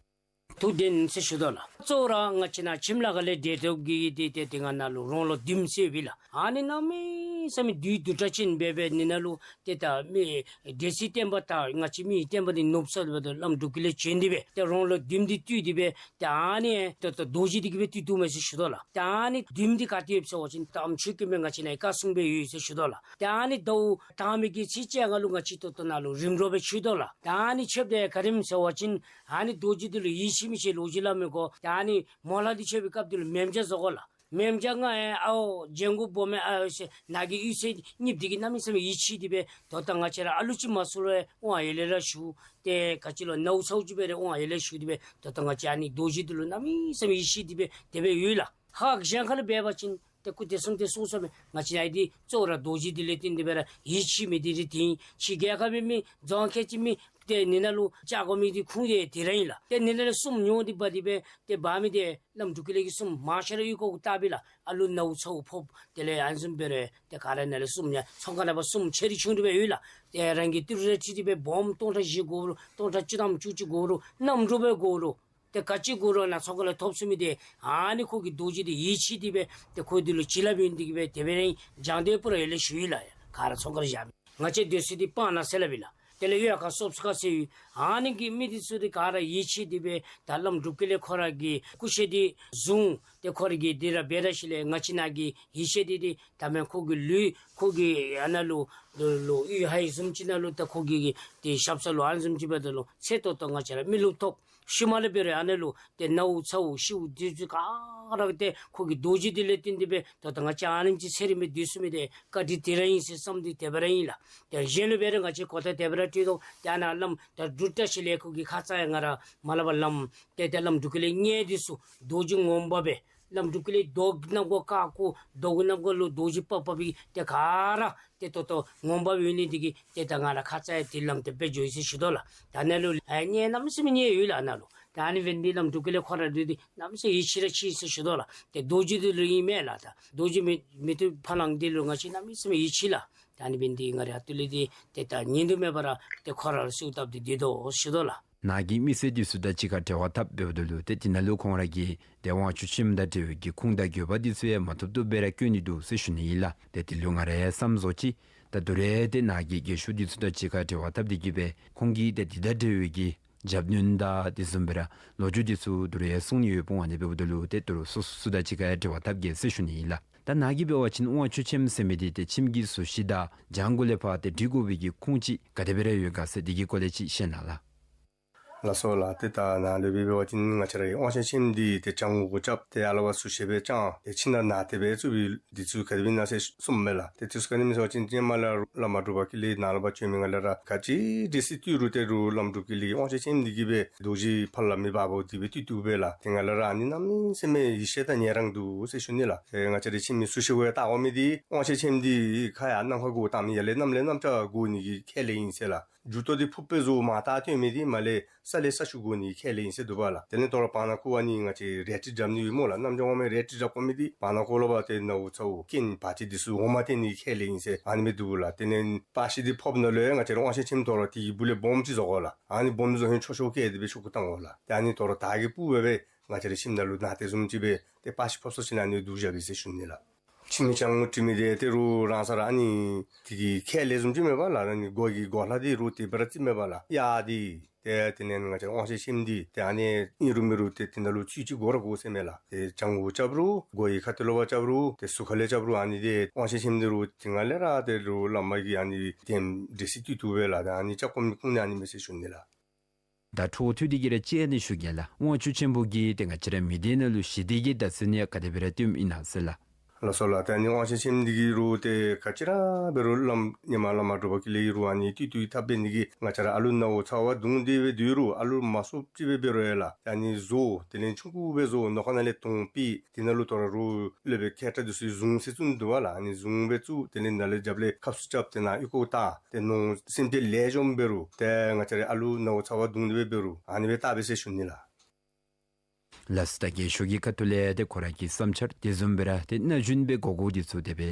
ཐུགས་བདེན་ཟེར་ཞུ་དོ་ལགས། གཙོ་བོ་ར་ང་བཅས་ནཱ་ཁྱིམ་ལ་ཁ་ལས་འབྲེལ་གཏོགས་ཀྱི་འདི་ཏེ་ཏེ་ང་ནཱ་ལུ་རོང་ལོ་བདུདམོ་ཟེར་ཡོད་པས་ལགས། ཨ་ནི་གནམ་མེད་ས་མེད་བདུད་བདུད་དྲག་ཅན་འབད་འབད་ནི་ནང་ལུ་ཏེ་ད་མི་འདྲེ་སྲིན་བསྟན་པ་དང་ང་བཅས་མི་བསྟན་པ་འདི་ནུབ་ས་འབད་དོ་བླམ་འབྲུག་རྒྱལ་ལེགས་བྱོན་ཏེ་འབད་ཏེ་རོང་ལོ་བདུདམོ་འདི་བཏུལ་ཏེ་འབད་ཏེ་ཨ་ནི་ཏེ་ད་རྡོ་རྗེ་འདི་གིས་འབད་བཏུལ་བཏུལཝ་མས་ཟེར་ཞུ་དོ་ལགས། ཏེ་ཨ་ནི་བདུདམོ་འདི་ག་ཏེ་ཡོདཔ་ཟེར་བ་ཅིན་ད་ཨམ་ཆོས་སྐྱོང་མས་ང་བཅས་ནཱ་བཀའ་གསུངས་སྦེ་ཡོད་ཟེར་ཞུ་དོ་ལགས། ཏེ་ཨ་ནི་ཟླཝ་དང་པའི་གི་ཚེས་བཅོ་ལྔ་ལུ་ང་བཅས་ད་ལྟོ་ནཱ་ལུ་རིམ་གྲོ་སྦེ་མཆོད་དོ་ལགས། ཏེ་ཨ་ནི་མཆོདཔ་འདི་ག་དེམ་ཟེར་བ་ཅིན་ཨ་ནི་རྡོ་རྗེ་འདི་ལུ་ཡིད་ཆེས་མི་ཆེས་ལོ་རྒྱུས་སླབ་མི་དགོ། ཏེ་ཨ་ནི་མོ་ལྷ་འདི་མཆོད་པའི་སྐབས་འདི་ལུ་མེ་མཇལ་བཟོ་དགོ་ལགས། མེ་མཇལ་ང་ཨེ་ཨའོ་ཇེན་གུ་བོ་མེ་ཨའོ་ཟེར་ནཱ་གི་གཡུས་ཚན་གཉིསཔོ་འདི་གིས་གནམ་མེད་ས་མེད་ཡིད་ཆེས་ཏེ་འབད་ད་ལྟོ་ང་བཅས་ར་ཨ་ལུ་ཅིག་མ་གསོ་རུང་དབང་ཡར་ལས་ར་ཞུ། ཏེ་ག་ཅི་ལོ་ནཝ་ཚཝ་ཅིག་འབད་རུང་དབང་ཡར་ལས་ཞུ་སྟེ་འབད་ད་ལྟོ་ང་བཅས་ཨ་ནི་རྡོ་རྗེ་འདི་ལུ་གནམ་མེད་ས་མེད་ཡིད་ཆེས་ཏེ་འབད་དེ་སྦེ་ཡོད་ལགས། ཧ་གཞན་ཁ་ལུ་འབད་བ་ཅིན་ཏེ་སྐུ་དེ་གསུང་སྟེ་གསུང་གསུངམ་མས། ང་བཅས་ནཱ་འདི་གཙོ་བོ་ར་རྡོ་རྗེ་འདི་ལས་བརྟེན་ཏེ་འབད་ར་ཡིད་ཆེས་མི་འདི་ར་འདི་ཨིན། ཕྱི་རྒྱལ་ཁབ་པའི་མི་རྫོང་ཁྱེད་ཀྱི་མི་ཏེ་ནི་ནང་ལུ་བཅར་དགོ་མི་འདི་ཁུངས་འདི་དེ་ར་ཨིན་ལགས། ཏེ་ནི་ནང་ལས་གསུམ་ཉོ་སྟེ་འབག་སྟེ་འབད་ཏེ་འབག་མི་འདི་བླམ་འབྲུག་རྒྱལ་ལེགས་ཀྱི་གསུམ་མང་ཤོས་ར་གཡུས་སྒོ་གུ་བཏགས་པས་ལགས། ཨ་ལུ་ནཝ་ཚཝ་ཕོརཔ་དེ་ལས་ཨ་ནི་བཟུམ་འབད་རུང་ཏེ་ག་ར་ནཱ་ལས་གསུམ་ཉོ་ཚོང་ཁང་ནང་འབག་གསུམ་ཆེ་རིང་ཆུང་རིང་སྦེ་ཡོད་ལགས། ཏེ་རང་གི་ཏི་རུ་ར་ཁྲིད་དེ་འབད་སྦོམ་སྟོང་ཕྲག་བཞི་དགོ་རུང་སྟོང་ཕྲག་བཅུ་ཐམ་བཅུ་གཅིག་དགོ་རུང་གནམ་གྲུ་སྦེ་དགོ་རུང་ཏེ་ག་ཅི་དགོ་རུང་ནཱ་ཚོང་ཁང་ལས་ཐོབ་ཚུགས་མི་འདི་ཨ་ནི་ཁོ་གི་རྡོ་རྗེ་འདི་ཡིད་ཆེས་ཏེ་འབད་ཏེ་ཁོ་འདི་ལུ་བྱིན་རླབས་ཡོད་ནི་འདི་གིས་འབད་དེ་འབད་ར་ཨིན། རྒྱང་མཐོང་སྤུ་ར་ཡར་ལས་ཞུ་ཡི་ལགས། ག་ར་ཚོང་ཁང་ལས་བཞག་མི་ང་བཅས་སྡོད་ས་འདི་སྤང་ན་ཟེར་སླབ་ཨིན་ལགས། དེ་ལས་གཡུས་ཁ་སོབ་སི་ཁ་ཟེར་ཡོད། ཨ་ནི་གི་མི་འདི་ཚུ་འདི་ག་ར་ཡིད་ཆེས་ཏེ་འབད་ད་བླམ་འབྲུག་རྒྱལ་ལེགས་ཁོ་ར་གི་སྐུ་ཞབས་འདི་བཟུང་སྟེ་ཁོ་ར་གིས་འདི་ར་འབད་ར་ཞིནམ་ལས་ང་བཅས་ནཱ་གི་ཡིད་ཆེས་འདི་འདི་ད་མེན་ཁོ་གི་ལུས་ཁོ་གི་ཨ་ནཱ་ལུ་ལུ་ལུ་གཡུས་ཧའི་བཟུམ་ཅིག་ནང་ལུ་ད་ཁོ་གི་གི་ཏེ་ཞབས་ས་ལུ་ཨ་ནི་བཟུམ་ཅིག་འབད་ད་ལུ་ཚེ་ཏོག་ཏོ་ང་བཅས་ར་མི་ལུ་ཐོབ། ཤུལ་མ་ལས་འབད་རུང་ཨ་ནཱ་ལུ་ཏེ་ནཝ་ཚཝ་ཤིཝ་འདི་ཚུ་ག་ར་ཏེ་ཁོ་གི་རྡོ་རྗེ་འདི་ལས་བརྟེན་ཏེ་འབད་ད་ལྟོ་ང་བཅས་ཨ་ནེམ་ཅིག་ཚེ་རིངམོ་སྡོད་ཚུགས་མི་འདི་བཀའ་དྲིན་དེ་ར་ཨིན་ཟེར་བསམ་སྟེ་དེ་སྦེ་ར་ཨིན་ལགས། ཏེ་གཞན་ལུ་འབད་རུང་ང་བཅས་གོ་བརྡ་དེ་སྦེ་ར་སྤྲོད་དོ། ཏེ་ཨ་ནཱ་བླམ་ད་འབྲུག་བཀྲ་ཤིས་ལེགས་ཁོ་གི་ཁ་ཙ་ཡང་ང་ར་མ་སླབ་པར་བླམ་ཏེ་ཏེ་བླམ་འབྲུག་རྒྱལ་ལེགས་མངལ་འདི་ཚུ་རྡོ་རྗེ་ངོ་མ་སྦེ་བླམ་འབྲུག་རྒྱལ་ལེགས་རྡོ་གི་རྣམ་ཀོ་ཀ་ཀུ་རྡོ་གི་རྣམ་ཀོ་ལུ་རྡོ་རྗེ་པག་པ་སྦེ་ཏེ་ག་ར་ཏེ་ད་ལྟོ་ངོ་མ་སྦེ་ཡོད་ནི་འདི་གིས་ཏེ་ད་ང་ར་ཁ་ཙ་ཡང་ཏེ་བླམ་དེ་སྦེ་འགྱོ་ཡི་ཟེར་ཞུ་དོ་ལགས། ད་ནཱ་ལུ་ཨ་མངལ་གནམ་མེད་ས་མེད་མངལ་ཡོད་ལགས་ནཱ་ལུ། ད་ཨ་ནི་འབད་ནི་འདི་བླམ་འབྲུག་རྒྱལ་ལེགས་ཁོ་ར་འདི་འདི་གནམ་མེད་ས་མེད་ཡིད་ཆེས་ར་ཆེ་ཟེར་ཞུ་དོ་ལགས། ཏེ་རྡོ་རྗེ་འདི་ལུ་ཨིན་མས་ལགས། ད་རྡོ་རྗེ་མེ་མེ་ཏོག་ཕ་གླང་འདི་ལུ་ང་བཅས་གནམ་མེད་ས་མེད་ཡིད་ཆེས་ལགས། ད་ཨ་ནི་འབད་ནི་འདི་ང་ར་ཨ་ཏུ་ལས་འདི་ཏེ་ད་ཉིན་དུ་མེད་པར་ར་ཏེ་ཁོ་ར་ལུ་གསོལཝ་བཏབ་སྟེ་སྡོད་དོ་ཞུ་དོ་ལགས། ནཱ་གི་མི་སེར་འདི་ཚུ་དང་གཅིག་ཁར་འབྲེལ་བ་འཐབ་འབདཝ་ད་ལུ་ཏེ་དེ་ནང་ལུ་ཁོང་ར་གིས་ཏེ་དབང་ཕྱུག་ཆེན་མོ་དང་འབྲེལ་བའི་གི་ཁུངས་དང་དགོས་པ་འདི་ཚུ་ཡང་མ་ཐུབ་ཐུབ་སྦེ་ར་བཀོད་ནི་འདུག་ཟེར་ཞུ་ནི་ཨིན་ལགས། ཏེ་དེ་ལུ་ང་ར་ཡང་བསམ་བཟོ་ཅི། ད་ད་རུང་ཏེ་ནཱ་གི་རྒྱལ་ཤོས་འདི་ཚུ་དང་གཅིག་ཁར་འབྲེལ་བ་འཐབ་སྟེ་གིས་སྦེ་ཁོང་གིས་ཏེ་དེ་དང་འབྲེལ་བའི་གི་རྒྱབ་སྣོན་དང་དེ་བཟུམ་སྦེ་ར་ལོ་རྒྱུས་འདི་ཚུ་ད་རུང་ཡང་གསུང་ནི་ཡོདཔ་འོང་། ཨ་ནི་འབདཝ་ད་ལུ་ཏེ་ད་རུང་སོ་སོ་སོ་དང་གཅིག་ཁར་འབྲེལ་བ་འཐབ་གེ་ཟེར་ཞུ་ནི་ཨིན་ལགས། ད་ནཱ་གིས་འབད་བ་ཅིན་དབང་ཕྱུག་ཆེན་མོ་ཟེར་མི་འདི་ཏེ་ཁྱིམ་གྱི་ཟུར་བཞི་དང་གྱང་གུ་ལས་ཕར་ཏེ་སྒྲིག་དགོ་པའི་གི་ཁུངས་ཅིག་ག་དེ་སྦེ་ར་ཡོད་ག་ཟེར་དེ་གི་སྐོར་ལས་ཅིག་བཤད་གནང་ལགས། ལགས་སོ་ལགས། ཏེ་ད་ནཱ་ལས་འབད་བ་ཅིན་ང་བཅས་རའི་དབང་ཕྱུག་ཆེན་མོ་འདི་ཏེ་གྱང་གུ་རྐྱབ་སྟེ་ཨ་ལོ་བ་ཟུར་བཞི་སྦེ་བརྐྱང་སྟེ་ཁྱིམ་ནང་ན་སྟེ་སྦེ་བཙུགས་པའི་འདི་ཚུ་ག་དེ་སྦེ་ཨིན་ན་ཟེར་གསུངམ་མས་ལགས། ཏེ་དུས་ཚོད་ག་ནི་མེད་པ་ཅིན་ཧེ་མ་ལས་ར་བླ་མ་འབྲུག་པ་ཀུན་ལེགས་ནཱ་ལས་ཕར་བྱོན་མི་ང་ལས་ར་ག་ཅི་འདྲས་སེ་བཏུལ་རུང་ཏེ་རུང་བླམ་འབྲུག་པ་ཀུན་ལེགས་དབང་ཕྱུག་ཆེན་མོ་འདི་གིས་སྦེ་རྡོ་རྗེ་ཕར་ལས་མི་འབག་འབགཔ་འདི་སྦེ་བཏུལ་བཏུལཝ་སྦེ་ལགས། ཏེ་ང་ལས་ར་ཨ་ནི་གནམ་མེད་ས་མེད་ཡིད་ཆེས་དང་ཉེ་རང་འདུག་ཟེར་ཞུ་ནི་ལགས། ཏེ་ང་བཅས་རའི་ཁྱིམ་གྱི་ཟུར་བཞི་གུ་ཡང་བཏགས་དགོ་མི་འདི་དབང་ཕྱུག་ཆེན་མོ་འདི་ཁ་ཡར་གནམ་ཁར་བསྒོར་བཏང་མི་ཡར་ལས་གནམ་ལས་གནམ་ལྕགས་བསྒོར་ནི་གི་ཁས་ལེན་ཨིན་ཟེར་ལགས། མཇུག་ཏོ་འདི་ཕུརཔ་སྦེ་བཟོ་མར་བཏགས་སྟོན་མི་འདི་མར་ལས་ས་ལས་ས་ཆུ་བསྒོར་ནི་ཁས་ལེན་ཨིན་ཟེར་འདུག་པ་ལགས། དེ་ལས་དོ་རུང་བར་ན་ཁུག་ཨ་ནི་ང་བཅས་རལ་གྲི་རྐྱབ་ནི་ཡོད་སྨོ་ལགས། གནམ་ལྕགས་དབང་མོའི་རལ་གྲི་རྐྱབ་དགོ་མི་འདི་བར་ན་ཁུག་ལུ་ཕར་ཏེ་ནཝ་ཚཝ་རྐན་བར་ཆད་འདི་ཚུ་འོང་མ་སྟེར་ནི་ཁས་ལེན་ཨིན་ཟེར་ཨ་ནི་སྦེ་འདུག་ལགས། དེ་ལས་པར་ཤིང་འདི་ཕོརཔ་ནང་ལུ་ཡང་ང་བཅས་ར་དབང་ཕྱུག་ཆེན་མོ་དོ་རུང་དེ་གི་སྦུག་ལས་སྦོམ་ཅིག་བཟོ་དགོ་ལགས། ཨ་ནི་སྦོམ་བཟོ་ཧིང་ཆོག་ཆོག་བཀལ་ཏེ་སྦེ་ཆོག་གུ་བཏང་དགོ་ལགས། ཏེ་ཨ་ནི་དོ་རུང་དར་གྱི་སྤུ་སྦེ་སྦེ་ང་བཅས་རའི་ཁྱིམ་ནང་ལུ་ན་སྟེ་བཟུམ་ཅིག་སྦེ་ཏེ་པར་ཤིང་ཕོརཔ་ཚུ་ཅིག་ནང་ཨ་ནི་བསྡུ་བཞག་གེ་ཟེར་ཞུ་ནི་ལགས། ཁྱིམ་གྱི་གྱང་གུ་བྲི་མི་འདི་ཏེ་རུང་རང་སར་ཨ་ནི་དེ་གི་ཁས་ལེན་བཟུམ་ཅིག་མས་པ་ལགས། ཨ་ནི་སྒོ་གི་སྒོ་ལྷག་འདི་རུང་དེ་སྦེ་ར་བརྩིཝ་མས་པ་ལགས། གཡག་འདི་ཏེ་དེ་ལས་ང་བཅས་དབང་ཕྱུག་ཆེན་མོ་འདི་ཏེ་ཨ་ནི་ཨིན་རུང་མེན་རུང་ཏེ་དེ་ནང་ལུ་ཚུད་ཅིག་དགོ་ར་དགོ་ཟེར་མས་ལགས། ཏེ་གྱང་གུ་རྐྱབ་རུང་སྒོ་གི་ཁ་ཐུག་ལུ་ཕར་རྐྱབ་རུང་ཏེ་ཟུར་ཁ་ལས་རྐྱབ་རུང་ཨ་ནི་འདི་དབང་ཕྱུག་ཆེན་མོ་འདི་རུང་དེ་ནང་ལས་ར་ཏེ་རུང་བླ་མ་གིས་ཨ་ནི་དེམ་འདྲས་སེ་བཏུལ་བཏུལཝ་སྦེ་ལགས། ཏེ་ཨ་ནི་རྐྱབ་དགོ་མི་ཁུངས་ནི་ཨ་ནི་མས་ཟེར་ཞུ་ནི་ལགས། ད་འཕྲོ་མཐུད་དེ་གིས་ར་ཅིག་ཨ་ནི་ཞུ་གེ་ལགས། དབང་ཕྱུག་ཆེན་པོ་གིས་ཏེ་ང་བཅས་ར་མི་སྡེ་ནང་ལུ་ཞི་བདེ་གི་བརྡ་མཚོན་ཡང་ག་དེ་སྦེ་ར་སྟོནམ་ཨིན་ན་ཟེར་ལགས། ལགས་སོ་ལགས། ཏེ་ཨ་ནི་དབང་ཕྱུག་ཆེན་མོ་འདི་གིས་རུང་ཏེ་ག་ཅི་ར་འབད་རུང་བླམ་ཧེ་མ་བླ་མ་འབྲུག་པ་ཀུན་ལེགས་ཀྱིས་རུང་ཨ་ནི་བཏུལ་བཏུལ་འཐབ་འབད་ནི་གིས་ང་བཅས་ར་ཨ་ལུ་ནཝ་ཚཝ་བརྡུང་སྟེ་སྦེ་སྡོད་རུང་ཨ་ལུ་མ་སོབ་ཅིག་སྦེ་འབད་རུང་ཡང་ལགས། ཏེ་ཨ་ནི་བཟོ་དེ་ལས་ཆུང་ཀུ་སྦེ་བཟོ་ནང་ཁོག་ནང་ལས་དོང་ཕུད་དེ་ནང་ལུ་དོ་རུང་རོགས་སློབ་དཔོན་མཁས་དྲགས་འདི་ཚུ་གིས་གཟུངས་ཟེར་བཙུགས་ནི་འདུག་པ་ལགས། ཨ་ནི་གཟུངས་སྦེ་བཙུགས་དེ་ལས་ནཱ་ལས་རྒྱབ་ལས་ཁབ་ཚུ་རྐྱབ་སྟེ་ནཱ་ཨོལ་ལྐོག་བཏགས་ཏེ་ནོར་སེམས་ཅན་ལེགས་ཤོམ་འབད་རུང་ཏེ་ང་བཅས་ར་ཨ་ལུ་ནཝ་ཚཝ་བརྡུང་སྟེ་སྦེ་འབད་རུང་ཨ་ནི་སྦེ་བཏགས་པས་ཟེར་ཞུ་ནི་ལགས། ལགས་སོ། ད་རྒས་ཤོས་ཀྱི་ཁ་ཐུག་ལས་ཏེ་ཁོ་ར་གི་བསམ་འཆར་དེ་བཟུམ་སྦེ་ར་ཏེ་ན་གཞོན་སྦེ་གོ་གོཝ་འདི་ཚུ་དེ་སྦེ་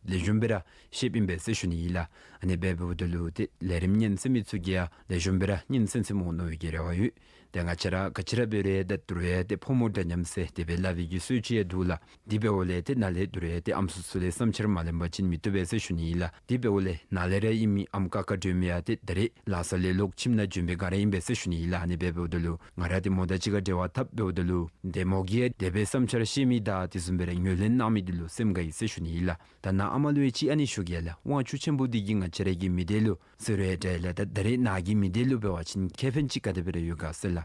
ལེགས་ཤོམ་སྦེ་ར་བཤདཔ་ཨིན་པས་ཟེར་ཞུ་ནི་ཨིན་ལགས། ཨ་ནི་སྦེ་འབདཝ་ད་ལུ་ཏེ་ལས་རིམ་ཉན་གསན་མི་ཚུ་གིས་ཡང་ལེགས་ཤོམ་སྦེ་ར་ཉན་གསན་གསནམ་འོང་མནོ་བའི་གི་རེ་བ་ཡོད། ཏེ་ང་བཅས་ར་ག་ཅི་ར་འབད་རུང་ད་ད་རུང་ཡང་ཏེ་ཕོ་མོ་འདྲ་མཉམ་ཟེར་དེ་སྦེ་སླབ་པའི་གི་སྲོལ་ཅིག་ཡང་འདུག་ལགས། དེ་འབདཝ་ལས་ཏེ་ནཱ་ལས་ད་རུང་ཡང་ཏེ་ཨམ་སྲུ་ཚུ་ལས་བསམ་འཆར་མ་ལེན་པ་ཅིན་མི་བཏུབ་པས་ཟེར་ཞུ་ནི་ཨིན་ལགས། དེ་འབདཝ་ལས་ནཱ་ལས་ར་ཨིན་མི་ཨམ་ཀ་ཁ་སྒྲོལ་མ་ཡང་ཏེ་ད་རེས་ལ་དྭགས་ལས་ལོག་ཁྱིམ་ནང་བྱོན་པའི་སྒང་ར་ཨིན་པས་ཟེར་ཞུ་ནི་ཨིན་ལགས། ཨ་ནི་སྦེ་འབདཝ་ད་ལུ་ང་ར་ཏེ་མོ་དང་གཅིག་ཁར་འབྲེལ་བ་འཐབ་འབདཝ་ད་ལུ་ཏེ་མོ་གིས་ཡང་དེ་སྦེ་བསམ་འཆར་བཤད་མི་དང་དེ་བཟུམ་སྦེ་ར་ངོས་ལེན་གནང་མི་འདི་ལུ་སེམས་དགའ་ཡི་ཟེར་ཞུ་ནི་ཨིན་ལགས། ད་ནཱ་ཨ་མ་ལུ་ཡང་ཅིག་ཨ་ནི་ཞུ་གེ་ལགས། དབང་ཕྱུག་ཆེན་པོ་འདི་གིས་ང་བཅས་ར་གི་མི་སྡེ་ལུ་ཟེར་རུང་ཡང་འདྲ་ལགས། ད་ད་རེས་ནཱ་གི་མི་སྡེ་ལུ་འབད་བ་ཅིན་ཁེ་ཕན་ཅིག་ག་དེ་སྦེ་ར་ཡོད་ག་ཟེར་ལགས།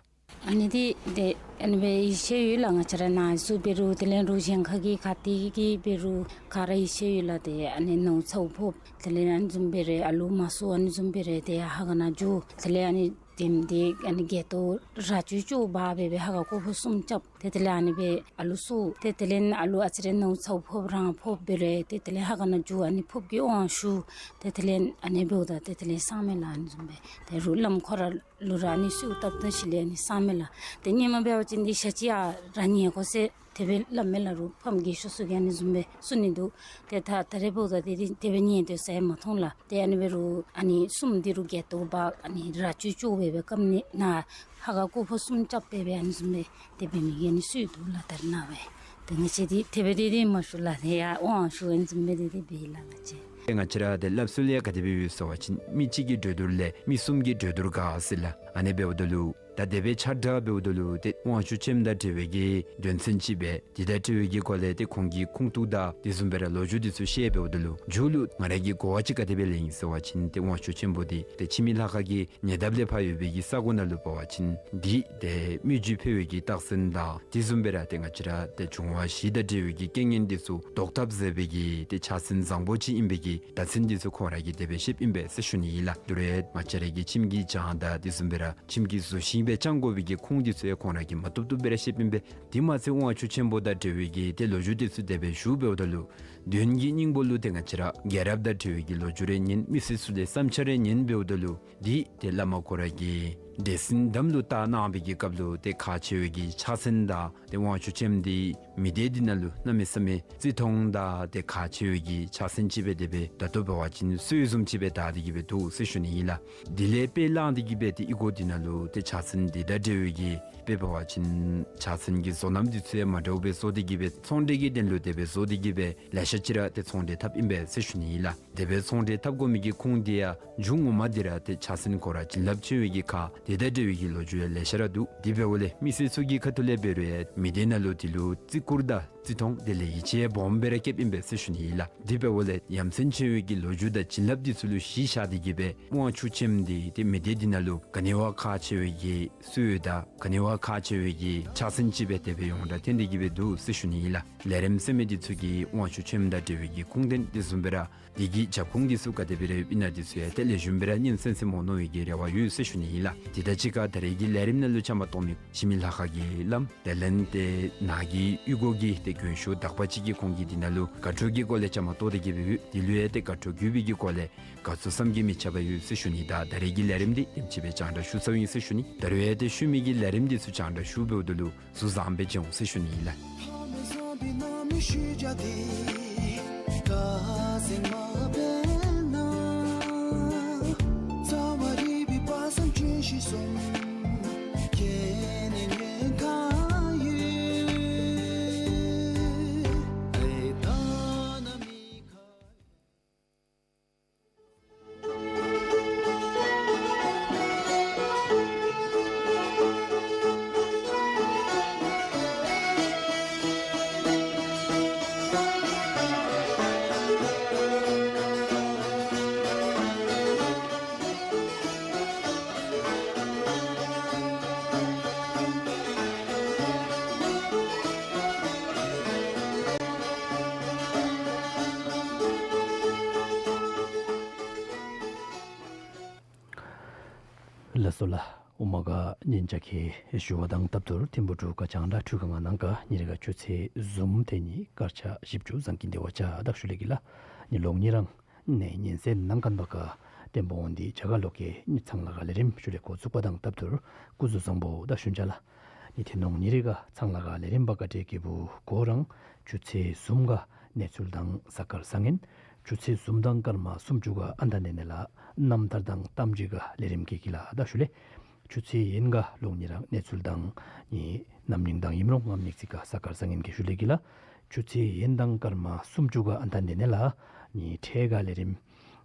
ཨ་ནི་འདི་ཏེ་ཨ་ནི་སྦེ་ཡིད་ཆེས་ཡོད་ལགས། ང་བཅས་ར་ནཱ་ཚུ་འབད་རུང་དེ་ལས་རོགས་གཞན་ཁ་གི་ག་ཏེ་གི་འབད་རུང་ག་ར་ཡིད་ཆེས་ཡོད་ལགས། ཏེ་ཨ་ནི་ནཝ་ཚཝ་ཕོརཔ་དེ་ལས་ཨ་ནི་བཟུམ་འབད་རུང་ཨ་ལུ་མ་སོབ་ཨ་ནི་བཟུམ་འབད་རུང་ཏེ་ཡར་ཧ་ག་ནང་འགྱོ། དེ་ལས་ཨ་ནི་དེམ་འདི་ཨ་ནི་སྒལ་ཏོ་ར་ཅུ་ཅུ་འབག་སྦེ་སྦེ་ཧ་ག་སྐོར་ཕོར་གསུམ་རྐྱབ། ཏེ་དེ་ལས་ཨ་ནི་སྦེ་ཨ་ལུ་སོབ། ཏེ་དེ་ལས་ཨ་ལུ་ཨ་ཙི་རེ་ནཝ་ཚཝ་ཕོརཔ་རང་ཕོརཔ་འབད་རུང་ཏེ་དེ་ལས་ཧ་ག་ནང་འགྱོ། ཨ་ནི་ཕོརཔ་གི་དབང་ཞུ། ཏེ་དེ་ལས་ཨ་ནི་འབདཝ་ད་ཏེ་དེ་ལས་སངམ་མས་ལགས། ཨ་ནི་བཟུམ་སྦེ་ཏེ་རུང་བླམ་ཁོ་ར་ལུ་ར་ཨ་ནི་གསོལཝ་བཏབ་ད་ཞིནམ་ལས་ཨ་ནི་སངམ་མས་ལགས། ཏེ་ཧེ་མ་འབད་བ་ཅིན་འདི་ཞག་གཅིག་ཡར་ར་ཉལ་དགོ་ཟེར་དེ་སྦེ་སླབ་མས་ལགས། རུང་ཕམ་རྒས་ཤོས་ཚུ་གིས་ཨ་ནི་བཟུམ་སྦེ་གསུང་ནི་འདུག། ཏེ་ད་ད་རེས་འབདཝ་ད་ཏེ་དེ་སྦེ་ཉལ་སྡོད་ས་ཡང་མ་མཐོང་ལགས། ཏེ་ཨ་ནི་འབད་རུང་ཨ་ནི་གསུམ་འདི་རུང་སྒལ་ཏོ་འབག་ཨ་ནི་ར་ཅུ་ཅུ་སྦེ་སྦེ་བཀབ་ནི་ནཱ་ཧ་ག་སྐོར་ཕོར་གསུམ་རྐྱབ་སྦེ་སྦེ་ཨ་ནི་བཟུམ་སྦེ་ཏེ་འབད་མི་གི་ཨ་ནི་སྲོལ་འདུག་ལགས། ད་རེས་ནངས་པ་ཏེ་ང་བཅས་འདི་དེ་སྦེ་འདི་འདི་མ་ཞུ་ལགས། ཏེ་ཡར་དབང་ཞུ་ཨ་ནི་བཟུམ་སྦེ་འདི་འདི་འབད་ལགས་ང་བཅས། ཏེ་ང་བཅས་ར་ཏེ་སླབ་སྲོལ་ཡང་ག་དེ་སྦེ་ཡོད་ཟེར་བ་ཅིན་མི་གཅིག་གི་གྲོས་བསྡུར་ལས་མི་གསུམ་གྱི་གྲོས་བསྡུར་དགའ་ཟེར་ལགས། ཨ་ནི་འབདཝ་ད་ལུ་ད་དེ་སྦེ་ཆ་འདྲ་འབདཝ་ད་ལུ་ཏེ་དབང་ཕྱུག་ཆེན་མོ་དང་འབྲེལ་བའི་གི་དོན་ཚན་ཅིག་སྦེ་དེ་དང་འབྲེལ་བའི་གི་སྐོར་ལས་ཏེ་ཁོང་གི་ཁུངས་གཏུགས་དང་དེ་བཟུམ་སྦེ་ར་ལོ་རྒྱུས་འདི་ཚུ་བཤད་འབདཝ་ད་ལུ་མཇུག་ལུ་ང་ར་གིས་གོ་བ་ཅིག་ག་དེ་སྦེ་ར་ལེན་ཡི་ཟེར་བ་ཅིན་ཏེ་དབང་ཕྱུག་ཆེན་པོ་འདི་ཏེ་ཁྱིམ་མི་ལྷ་ཁང་གི་ཉེ་འདབས་ལས་ཕར་ཡོད་པའི་གི་ས་གོ་ནང་ལུ་འབད་བ་ཅིན་འདི་ཏེ་མི་རྒྱུད་འཕེལ་བའི་གི་རྟགས་མཚན་དང་དེ་བཟུམ་སྦེ་ར་ཏེ་ང་བཅས་ར་ཏེ་འབྱུང་བ་བཞི་དང་འབྲེལ་བའི་གི་རྐྱེན་ངན་འདི་ཚུ་བཟློག་ཐབས་མཛད་པའི་གི་ཏེ་ཕྱག་མཚན་བཟང་པོ་ཅིག་ཨིན་པའི་གི་བརྡ་མཚོན་འདི་ཚུ་ཁོང་ར་གིས་དེ་སྦེ་བཤདཔ་ཨིན་པས་ཟེར་ཞུ་ནི་ཨིན་ལགས། ད་རུང་ང་བཅས་ར་གི་ཁྱིམ་གྱི་གྱང་དང་དེ་བཟུམ་སྦེ་ར་ཁྱིམ་གྱི་ཟུར་ཤིང་སྦེ་བཅང་དགོ་པའི་གི་ཁུངས་འདི་ཚུ་ཡང་ཁོང་ར་གིས་མ་བཏུབ་བཏུབ་སྦེ་ར་བཤདཔ་ཨིན་པས། དེ་མ་ཚད་དབང་ཕྱུག་ཆེན་པོ་དང་འབྲེལ་བའི་གི་ཏེ་ལོ་རྒྱུས་འདི་ཚུ་དེ་སྦེ་ཞུ་འབདཝ་ད་ལུ་མདུན་གྱི་སྙིང་པོ་ལུ་ཏེ་ང་བཅས་ར་རྒྱལ་རབས་དང་འབྲེལ་བའི་གི་ལོ་རྒྱུས་རེ་ཉན་མི་སེར་ཚུ་ལས་བསམ་འཆར་རེ་ཉན་འབདཝ་ད་ལུ་འདི་ཏེ་བླ་མ་ཁོ་ར་གིས་ འདྲེ་སྲིན་དམ་ལུ་བཏགས་གནང་བའི་གི་སྐབས་ལུ་ཏེ་ཁག་ཆེ་བའི་གི་ཕྱག་སེན་དང་ཏེ་དབང་ཕྱུག་ཆེན་མོ་འདི་མི་སྡེ་འདི་ནང་ལུ་གནམ་མེད་ས་མེད་བརྩི་མཐོང་དང་ཏེ་ཁག་ཆེ་བའི་གི་ཕྱག་སེན་ཅིག་སྦེ་དེ་སྦེ་ད་ལྟོ་འབད་བ་ཅིན་སྲོལ་བཟུམ་ཅིག་སྦེ་དར་ཏེ་གི་སྦེ་འདུག་ཟེར་ཞུ་ནི་ཨིན་ལགས། དེ་ལས་དཔེ་བླངས་ཏེ་གི་སྦེ་ཏེ་ཨི་གོ་འདི་ནང་ལུ་ཏེ་ཕྱག་སེན་འདི་དང་འབྲེལ་བའི་གི་དཔེ་འབད་བ་ཅིན་ཕྱག་སེན་གྱི་བཟོ་རྣམ་འདི་ཚུ་ཡང་མ་འདྲཝ་སྦེ་བཟོ་སྟེ་གི་སྦེ་ཚོང་འབྲེལ་གྱི་དོན་ལུ་དེ་སྦེ་བཟོ་སྟེ་གི་སྦེ་ལེ་ཤ་ཅིག་ར་ཏེ་ཚོང་འབྲེལ་འཐབ་ཨིན་པས་ཟེར་ཞུ་ནི་ཨིན་ལགས། དེ་སྦེ་ཚོང་འབྲེལ་འཐབ་དགོ་མི་གི་ཁུངས་འདི་ཡང་མཇུག་ངོ་མ་འདི་ར་ཏེ་ཕྱག་སེན་ཁོ་ར་བྱིན་རླབས་ཆེ་བའི་གི་ཁར་དེ་དང་འབྲེལ་བའི་གི་ལོ་རྒྱུས་ཡང་ལེ་ཤ་ར་འདུག། དེ་འབདཝ་ལས་མི་སེར་ཚུ་གི་ཁ་ཐུག་ལས་འབད་རུང་ཡང་མི་སྡེ་ནང་ལུ་དེ་ལུ་བརྩི་བཀུར་དང་བརྩི་མཐོང་དེ་ལས་ཡིད་ཆེས་སྦོམ་སྦེ་ར་བསྐྱེདཔ་ཨིན་པས་ཟེར་ཞུ་ནི་ཨིན་ལགས། དེ་འབདཝ་ལས་ཡ་མཚན་ཆེ་བའི་གི་ལོ་རྒྱུས་དང་བྱིན་རླབས་འདི་ཚུ་ལུ་གཞི་བཞག་སྟེ་གི་སྦེ་དབང་ཕྱུག་ཆེན་མོ་འདི་ཏེ་མི་སྡེ་འདི་ནང་ལུ་ག་ནི་བ་ཁག་ཆེ་བའི་གི་སྲོལ་དང་ག་ནི་བ་ཁག་ཆེ་བའི་གི་ཕྱག་སེན་ཅིག་སྦེ་དེ་སྦེ་ཡོངས་གྲགས་ཐོན་ཏེ་གི་སྦེ་འདུག་ཟེར་ཞུ་ནི་ཨིན་ལགས། ལས་རིམ་གསན་མི་འདི་ཚུ་གིས་དབང་ཕྱུག་ཆེན་མོ་དང་འབྲེལ་བའི་གི་ཁུངས་དོན་དེ་བཟུམ་སྦེ་ར་དེ་གི་རྒྱབ་ཁུངས་འདི་ཚུ་ག་དེ་སྦེ་ར་ཡོདཔ་ཨིན་ན་འདི་ཚུ་ཡང་ཏེ་ལེགས་ཤོམ་སྦེ་ར་སྙན་གསན་གསནམ་འོང་མནོ་བའི་གི་རེ་བ་ཡོད་ཟེར་ཞུ་ནི་ཨིན་ལགས། དེ་དང་གཅིག་ཁར་ད་རེས་ཀྱི་ལས་རིམ་ནང་ལུ་བཅའ་མར་གཏོགས་མི་ཞི་མི་ལྷ་ཁང་གི་བླམ་དེ་ལས་ཏེ་ནཱ་གི་ཨི་གོ་གི་ཏེ་མགོན་ཤོས་དག་པ་ཅིག་གི་ཁོང་གིས་འདི་ནང་ལུ་དགའ་སྤྲོ་གི་སྐོར་ལས་བཅའ་མར་གཏོགས་ཏེ་གི་སྦེ་ཡོད། དེ་ལུ་ཡང་ཏེ་དགའ་སྤྲོ་གུས་པའི་གི་སྒོ་ལས་དགའ་ཚོར་བསམ་གྱིས་མི་ཁྱབ་པ་ཡོད་ཟེར་ཞུ་ནི། ད་ད་རེས་ཀྱི་ལས་རིམ་འདི་དེམ་ཅིག་སྦེ་རྒྱང་བསྒྲགས་ཞུ་ཚརཝ་ཨིན་ཟེར་ཞུ་ནི། ད་རུང་ཡང་ཏེ་ཤུལ་མའི་གི་ལས་རིམ་འདི་ཚུ་རྒྱང་བསྒྲགས་ཞུ་འབདཝ་ད་ལུ་ཟུར་བཟང་སྦེ་བྱོན་ཟེར་ཞུ་ནི་ཨིན་ལགས། ལགས་སོ་ལགས། ཨོ་མ་ག་ཉན་ཅ་ཁེ་ཞུ་བ་དང་སྟབས་བསྟུན་ཐིམ་ཕུག་འབྲུག་སྒར་རྒྱང་བསྒྲགས་འཕྲུལ་ཁང་ནང་ག་ཉིན་རེ་ག་ཆུ་ཚོད་གསུམ་དེ་ཉིད་སྐར་ཆ་བཞི་བཅུ་ཟང་ཀིན་དེ་བ་ཅ་དག་ཞུ་ལེ་གི་ལགས། ཉིན་ལོག་ཉིན་རང་ནེ་ཉན་གསན་གནང་མཁན་པ་ག་ཏེ་འབོ་འདི་ཆ་ག་ལོག་གེ་ཉིན་ཚང་ལ་ག་ལས་རིམ་ཞུ་ལེ་འགོ་བཙུགས་པ་དང་སྟབས་བསྟུན་སྐུ་གཟུགས་བཟང་པོ་དག་ཞུ་ཅ་ལགས། ཉིན་ཐེ་ནོང་ཉིན་རེ་ག་ཚང་ལ་ག་ལས་རིམ་པ་ག་ཏེ་གི་བུ་གོ་རང་ཆུ་ཚོད་གསུམ་ག་གནས་ཚུལ་དང་གཟའ་སྐར་བཟང་ངན། ཆུ་ཚོད་གསུམ་དང་སྐར་མ་སུམ་ཅུ་ག་ཨན་ཐ་ནེ་ནེ་ལ་རྣམ་ཐར་དང་གཏམ་རྒྱུད་ག་ལས་རིམ་གི་གི་ལ་དག་ཞུ་ལེ། ཆུ་ཚོད་ཡན་ག་ལོག་ཉིན་རང་གནས་ཚུལ་དང་ནི་རྣམ་གླིང་དང་ཡིམ་རོང་ངམ་ཉིག་ཙིང་ག་གཟའ་སྐར་བཟང་ངན་གི་ཞུ་ལེ་གི་ལ། ཆུ་ཚོད་ཡན་དང་སྐར་མ་སུམ་ཅུ་ག་ཨན་ཐ་ནེ་ནེ་ལ་ནི་ཁྲལ་ག་ལས་རིམ་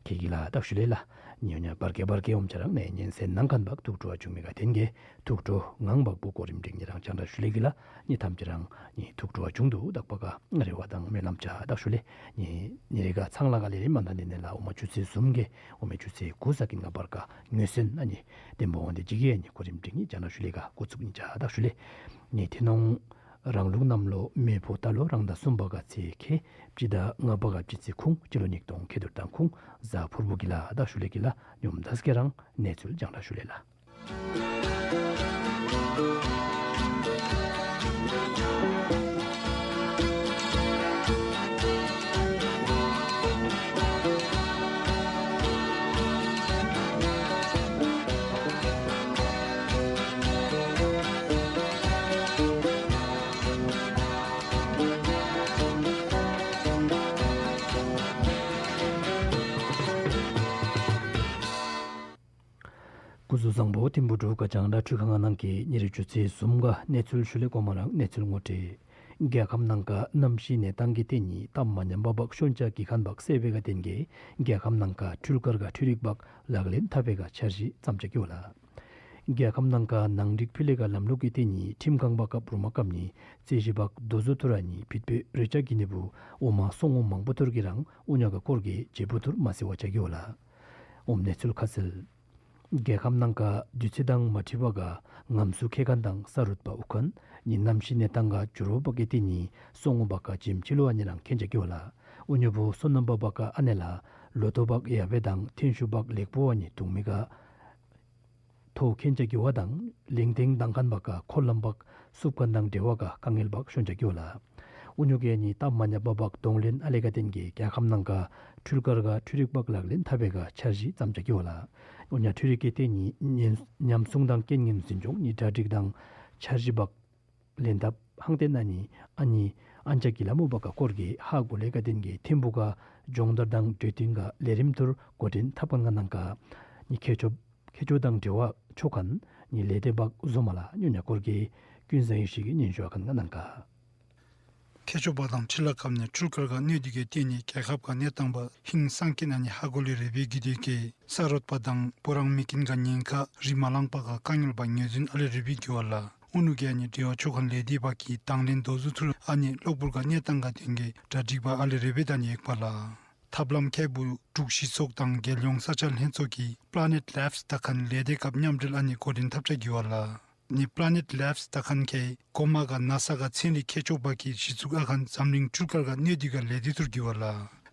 གི་གི་ལ་དག་ཞུ་ལེ་ལགས། ཉོ་ཉ་བར་གེ་བར་གེ་ཨོམ་ཆ་རང་ནེ་ཉན་གསན་གནང་མཁན་པ་ཐུགས་སྤྲོ་བ་བྱུང་མི་ག་དེན་གེ་ཐུགས་སྤྲོ་ངང་བག་བུ་གོ་རིམ་སྒྲིག་ཉིན་རང་རྒྱང་བསྒྲགས་ཞུ་ལེ་གི་ལ། ཉིན་ཐམས་ཅད་རང་ནི་ཐུགས་སྤྲོ་བ་བྱུང་དུ་དག་པ་ག་རེ་བ་དང་སྨོན་ལམ་ཅ་དག་ཞུ་ལེ། ཉིན་ཉིན་རེ་ག་ཚང་ལ་ག་ལས་རིམ་ཨན་ཐ་ནེ་ནེ་ལ་ཨོ་མ་ཆུ་ཚོད་གསུམ་གེ་ཨོ་མ་ཆུ་ཚོད་དགུ་ཟ་ཀིན་ག་བར་ག་ངོས་ཟིན་ཨ་ནི་ཏེ་འབོ་འདི་ཇི་གེ་ཨ་ནི་གོ་རིམ་སྒྲིག་ཉིན་རྒྱང་བསྒྲགས་ཞུ་ལེ་ག་འགོ་བཙུགས་ཉིན་ཅ་དག་ཞུ་ལེ། ཉིན་ཐེ་ནོང་རང་ལུགས་གནམ་ལོ་མེ་ཕོ་རྟ་ལོ་རང་ཟླ་གསུམ་པ་ག་ཚེས་ཁལ་སྤྱི་ཟླ་ལྔ་པ་ག་སྤྱི་ཚེས་ཁུངས་སྤྱི་ལོ་ཉིས་སྟོང་ཁལ་གདུབ་དང་ཁུངས་གཟའ་ཕུར་བུ་གི་ལ་དག་ཞུ་ལེ་གི་ལ། ཉོམ་དག་སྐེ་རང་གནས་ཚུལ་རྒྱང་བསྒྲགས་ཞུ་ལེ་ལགས། སྐུ་གཟུགས་བཟང་པོ་ཐིམ་ཕུག་འབྲུག་སྒར་རྒྱང་བསྒྲགས་འཕྲུལ་ཁང་ནང་གི་ཉིན་རེ་ཆུ་ཚོད་གསུམ་ག་གནས་ཚུལ་ཞུ་ལེ། གོ་མ་རང་གནས་ཚུལ་ངོ་སྤྲོད། རྒྱལ་ཁབ་ནང་ག་གནམ་གཤིས་གནས་སྟངས་ཀྱི་ཐད་ནི་སྟབས་མ་ཉམས་པ་བག་ཤོང་ཅ་གི་ཁན་བག་སེ་བེ་ག་དེན་གེ་རྒྱལ་ཁབ་ནང་ག་འཕྲུལ་སྐར་ག་འཕྲུལ་རིག་བག་ལག་ལེན་འཐབ་པེ་ག་འཆར་གཞི་བརྩམ་ཅ་གི་ཝ་ལ། རྒྱལ་ཁབ་ནང་ག་ནང་འགྲིག་ཕི་ལེ་ག་ལམ་ལུགས་ཀྱི་ཐད་ནི་ཁྲིམས་ཁང་བག་སྐབས་རུ་མ་སྐབས་ནི་རྩོད་གཞི་བག་དོ་བཟོ་ཐུར་ཨ་ནི་ཕིད་པེ་རེ་ཅ་གི་ནི་བུ་ཨོ་མ་སོ་ངོ་མང་པོ་ཐུར་གི་རང་ཨུ་ཉ་ག་སྐོར་གི་ཇེ་བུ་ཐུར་མ་སེ་བ་ཅ་གི་ཝ་ལ། ཨོམ་གནས་ཚུལ་ཁ་གསལ། རྒྱལ་ཁབ་ནང་ག་དུས་ཚོད་དང་མ་འཁྲིལ་བ་ག་ངམ་སུ་ཁེ་ཁན་དང་ས་རུད་པ་ཨུ་ཁན་ནི་གནམ་གཤིས་གནས་སྟངས་ག་འགྱུར་བ་བག་གི་ཐད་ནི་སོ་ངོ་བག་ག་ཇིམ་ཅི་ལོ་ཨ་ནི་རང་ཁེན་ཅ་གི་ཝ་ལ། ཨུ་ཉོ་བུ་སོ་ནམ་པ་བག་ག་ཨ་ནེ་ལ་ལོ་ཐོག་བག་ཡ་བེ་དང་ཐེན་ཤུ་བག་ལེགས་པོ་ཨ་ནི་དུང་མི་ག་ཐོ་ཁེན་ཅ་གི་ཝ་དང་ལེང་ཐེང་དང་ཁན་བག་ག་འཁོར་ལམ་བག་སུབ་ཁན་དང་འབྲེལ་བ་ག་དཀའ་ངལ་བག་ཤོན་ཅ་གི་ཝ་ལ། འུ་ཉུ་གི་ཨ་ནི་སྟབས་མ་ཉམས་པ་བག་གདོང་ལེན་ཨ་ལས་ག་དེན་གི་རྒྱལ་ཁབ་ནང་ག་འཕྲུལ་དཀར་ག་འཕྲུལ་རིག་བག་ལག་ལེན་འཐབ་པའི་ག་འཆར་གཞི་བརྩམ་བྱ་གི་ཝ་ལ། འུ་ཉ་འཕྲུལ་རིག་གི་ཏེ་ནི་ཉམས་ཉམས་སྲུང་དང་རྐྱེན་ངན་འཛིན་སྐྱོང་ནི་གྲ་སྒྲིག་དང་འཆར་གཞི་བག་ལེན་འཐབ་ཧང་ཏེན་ཨ་ནི་ཨ་ནི་ཨན་ཅ་གི་ལ་མོ་བག་ག་སྐོར་གི་ཧ་གོ་ལས་ག་དེན་གི་ཐིམ་ཕུ་ག་སྦྱོང་བརྡར་དང་གྲོས་བསྟུན་ག་ལས་རིམ་ཐུར་འགོ་འདྲེན་འཐབ་མཁན་ང་ནང་ག་ནི་ཁྱད་ཆོས་ཁྱད་ཆོས་དང་འབྲེལ་བ་ཆོ་མཁན་ནི་ལས་སྡེ་བག་བཟོ་མ་ལ་འུ་ཉ་སྐོར་གི་ཀུན་བཟང་ཡེ་ཤེས་ཀྱི་སྙན་ཞུ་ཨ་མཁན་ང་ནང་ག། མཁས་མཆོག་པ་དང་འཕྲུལ་ལ་ཁམས་ནས་འཕྲུལ་དཀར་ག་གནོད་འདི་གའི་སྟེང་ནས་རྒྱལ་ཁབ་ག་གནས་སྟངས་པ་ཧིང་སངས་རྒྱས་ཨ་ནི་ཧ་གོ་ལས་རེ་བའི་གི་དེ་གའི་ས་རོད་པ་དང་བུ་རང་མི་ཀིན་ག་ཉེན་ཁ་རི་མ་ལང་པ་ག་དཀའ་ངལ་པ་ངོས་འཛིན་ཨ་ལས་རེ་བའི་གི་ཝ་ལ། འུ་ནུ་གི་ཨ་ནི་འབྲེལ་བ་ཆོ་མཁན་ལས་སྡེ་བག་གི་དང་ལེན་དོ་བཟོ་ཐུར་ཨ་ནི་གློ་བུར་ག་གནས་སྟངས་ག་དེན་གི་གྲ་སྒྲིག་པ་ཨ་ལས་རེ་བའི་ད་ནི་ཡེག་པ་ལ། ཐབས་ལམ་ཁེ་བུ་འབྲུག་གཞི་ཚོགས་དང་རྒྱལ་ཡོངས་ས་ཆ་ལྷན་ཚོགས་ཀྱི་Planet Labs ད་མཁན་ལས་སྡེ་སྐབས་མཉམ་འབྲེལ་ཨ་ནི་འགོ་འདྲེན་འཐབ་བྱ་གི་ཝ་ལ། ནི་Planet Labs ད་མཁན་ཁའི་གོ་མ་ག་ན་ས་ག་ཚན་རིག་མཁས་མཆོག་པ་གི་གཞི་བཙུགས་ཨ་མཁན་འཛམ་གླིང་འཕྲུལ་དཀར་ག་གནོད་འདི་ག་ལས་སྡེ་ཐུར་གི་ཝ་ལ།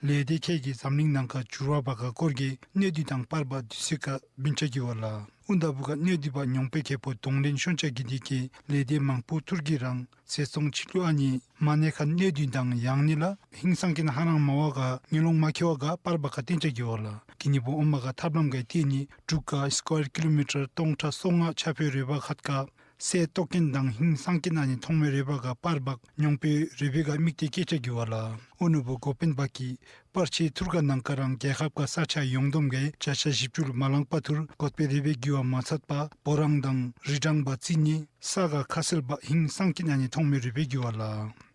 ལས་སྡེ་ཁའི་གི་འཛམ་གླིང་ནང་ག་འགྱུར་བ་བག་ག་སྐོར་གི་གནོད་འདི་དང་པར་བག་དུས་ཚོད་ག་བིན་ཆ་གི་ཝ་ལ། འུ་ད་བུ་ག་གནོད་འདི་བག་མྱོང་པའི་ཁེ་པོ་གདོང་ལེན་ཤོན་ཆ་གི་དེ་གའི་ལས་སྡེ་མང་པོ་ཐུར་གི་རང་ཟེར་སོང་ཕྱི་ལུ་ཨ་ནི་མ་ནེ་ཁ་གནོད་འདི་དང་ཡང་ནི་ལ་ཧིང་སངས་རྒྱས་ཧ་རང་མ་བ་ག་ངེ་ལོང་མ་ཁེ་བ་ག་པར་བག་ག་བཏོན་ཆ་གི་ཝ་ལ། གི་ནི་བུ་འོ་མ་ག་ཐབས་ལམ་ག་ཏེ་ནི་འབྲུག་ག་སི་ཀོ་ཡར་ཀི་ལོ་མི་ཊར་སྟོང་ཕྲག་སོ་ལྔ་ཆ་ཕེ་རེ་བ་ཁད་ག་སེ་ཏོ་ཀེན་དང་ཧིང་སངས་རྒྱས་ཨ་ནི་ཐོང་མེ་རེ་བ་ག་པར་བག་མྱོང་པའི་རེ་བའི་ག་དམིགས་ཏེ་སྐྱེ་ཆ་གི་ཝ་ལ། འུ་ནུ་བུ་གོ་པེན་བག་གི་པར་ཆས་ཐུར་ག་ནང་ག་རང་རྒྱལ་ཁབ་ག་ས་ཆ་ཡོངས་བསྡོམས་ག་བརྒྱ་ཆ་བཞི་བཅུ་ལུ་མ་ལང་པ་ཐུར་གོད་པའི་རེ་བའི་གི་ཝ་མ་ཚད་པ་བུ་རང་དང་རི་གྲངས་བག་རྩི་ནི་ས་ག་ཁ་གསལ་བག་ཧིང་སངས་རྒྱས་ཨ་ནི་ཐོང་མེ་རེ་བའི་གི་ཝ་ལ།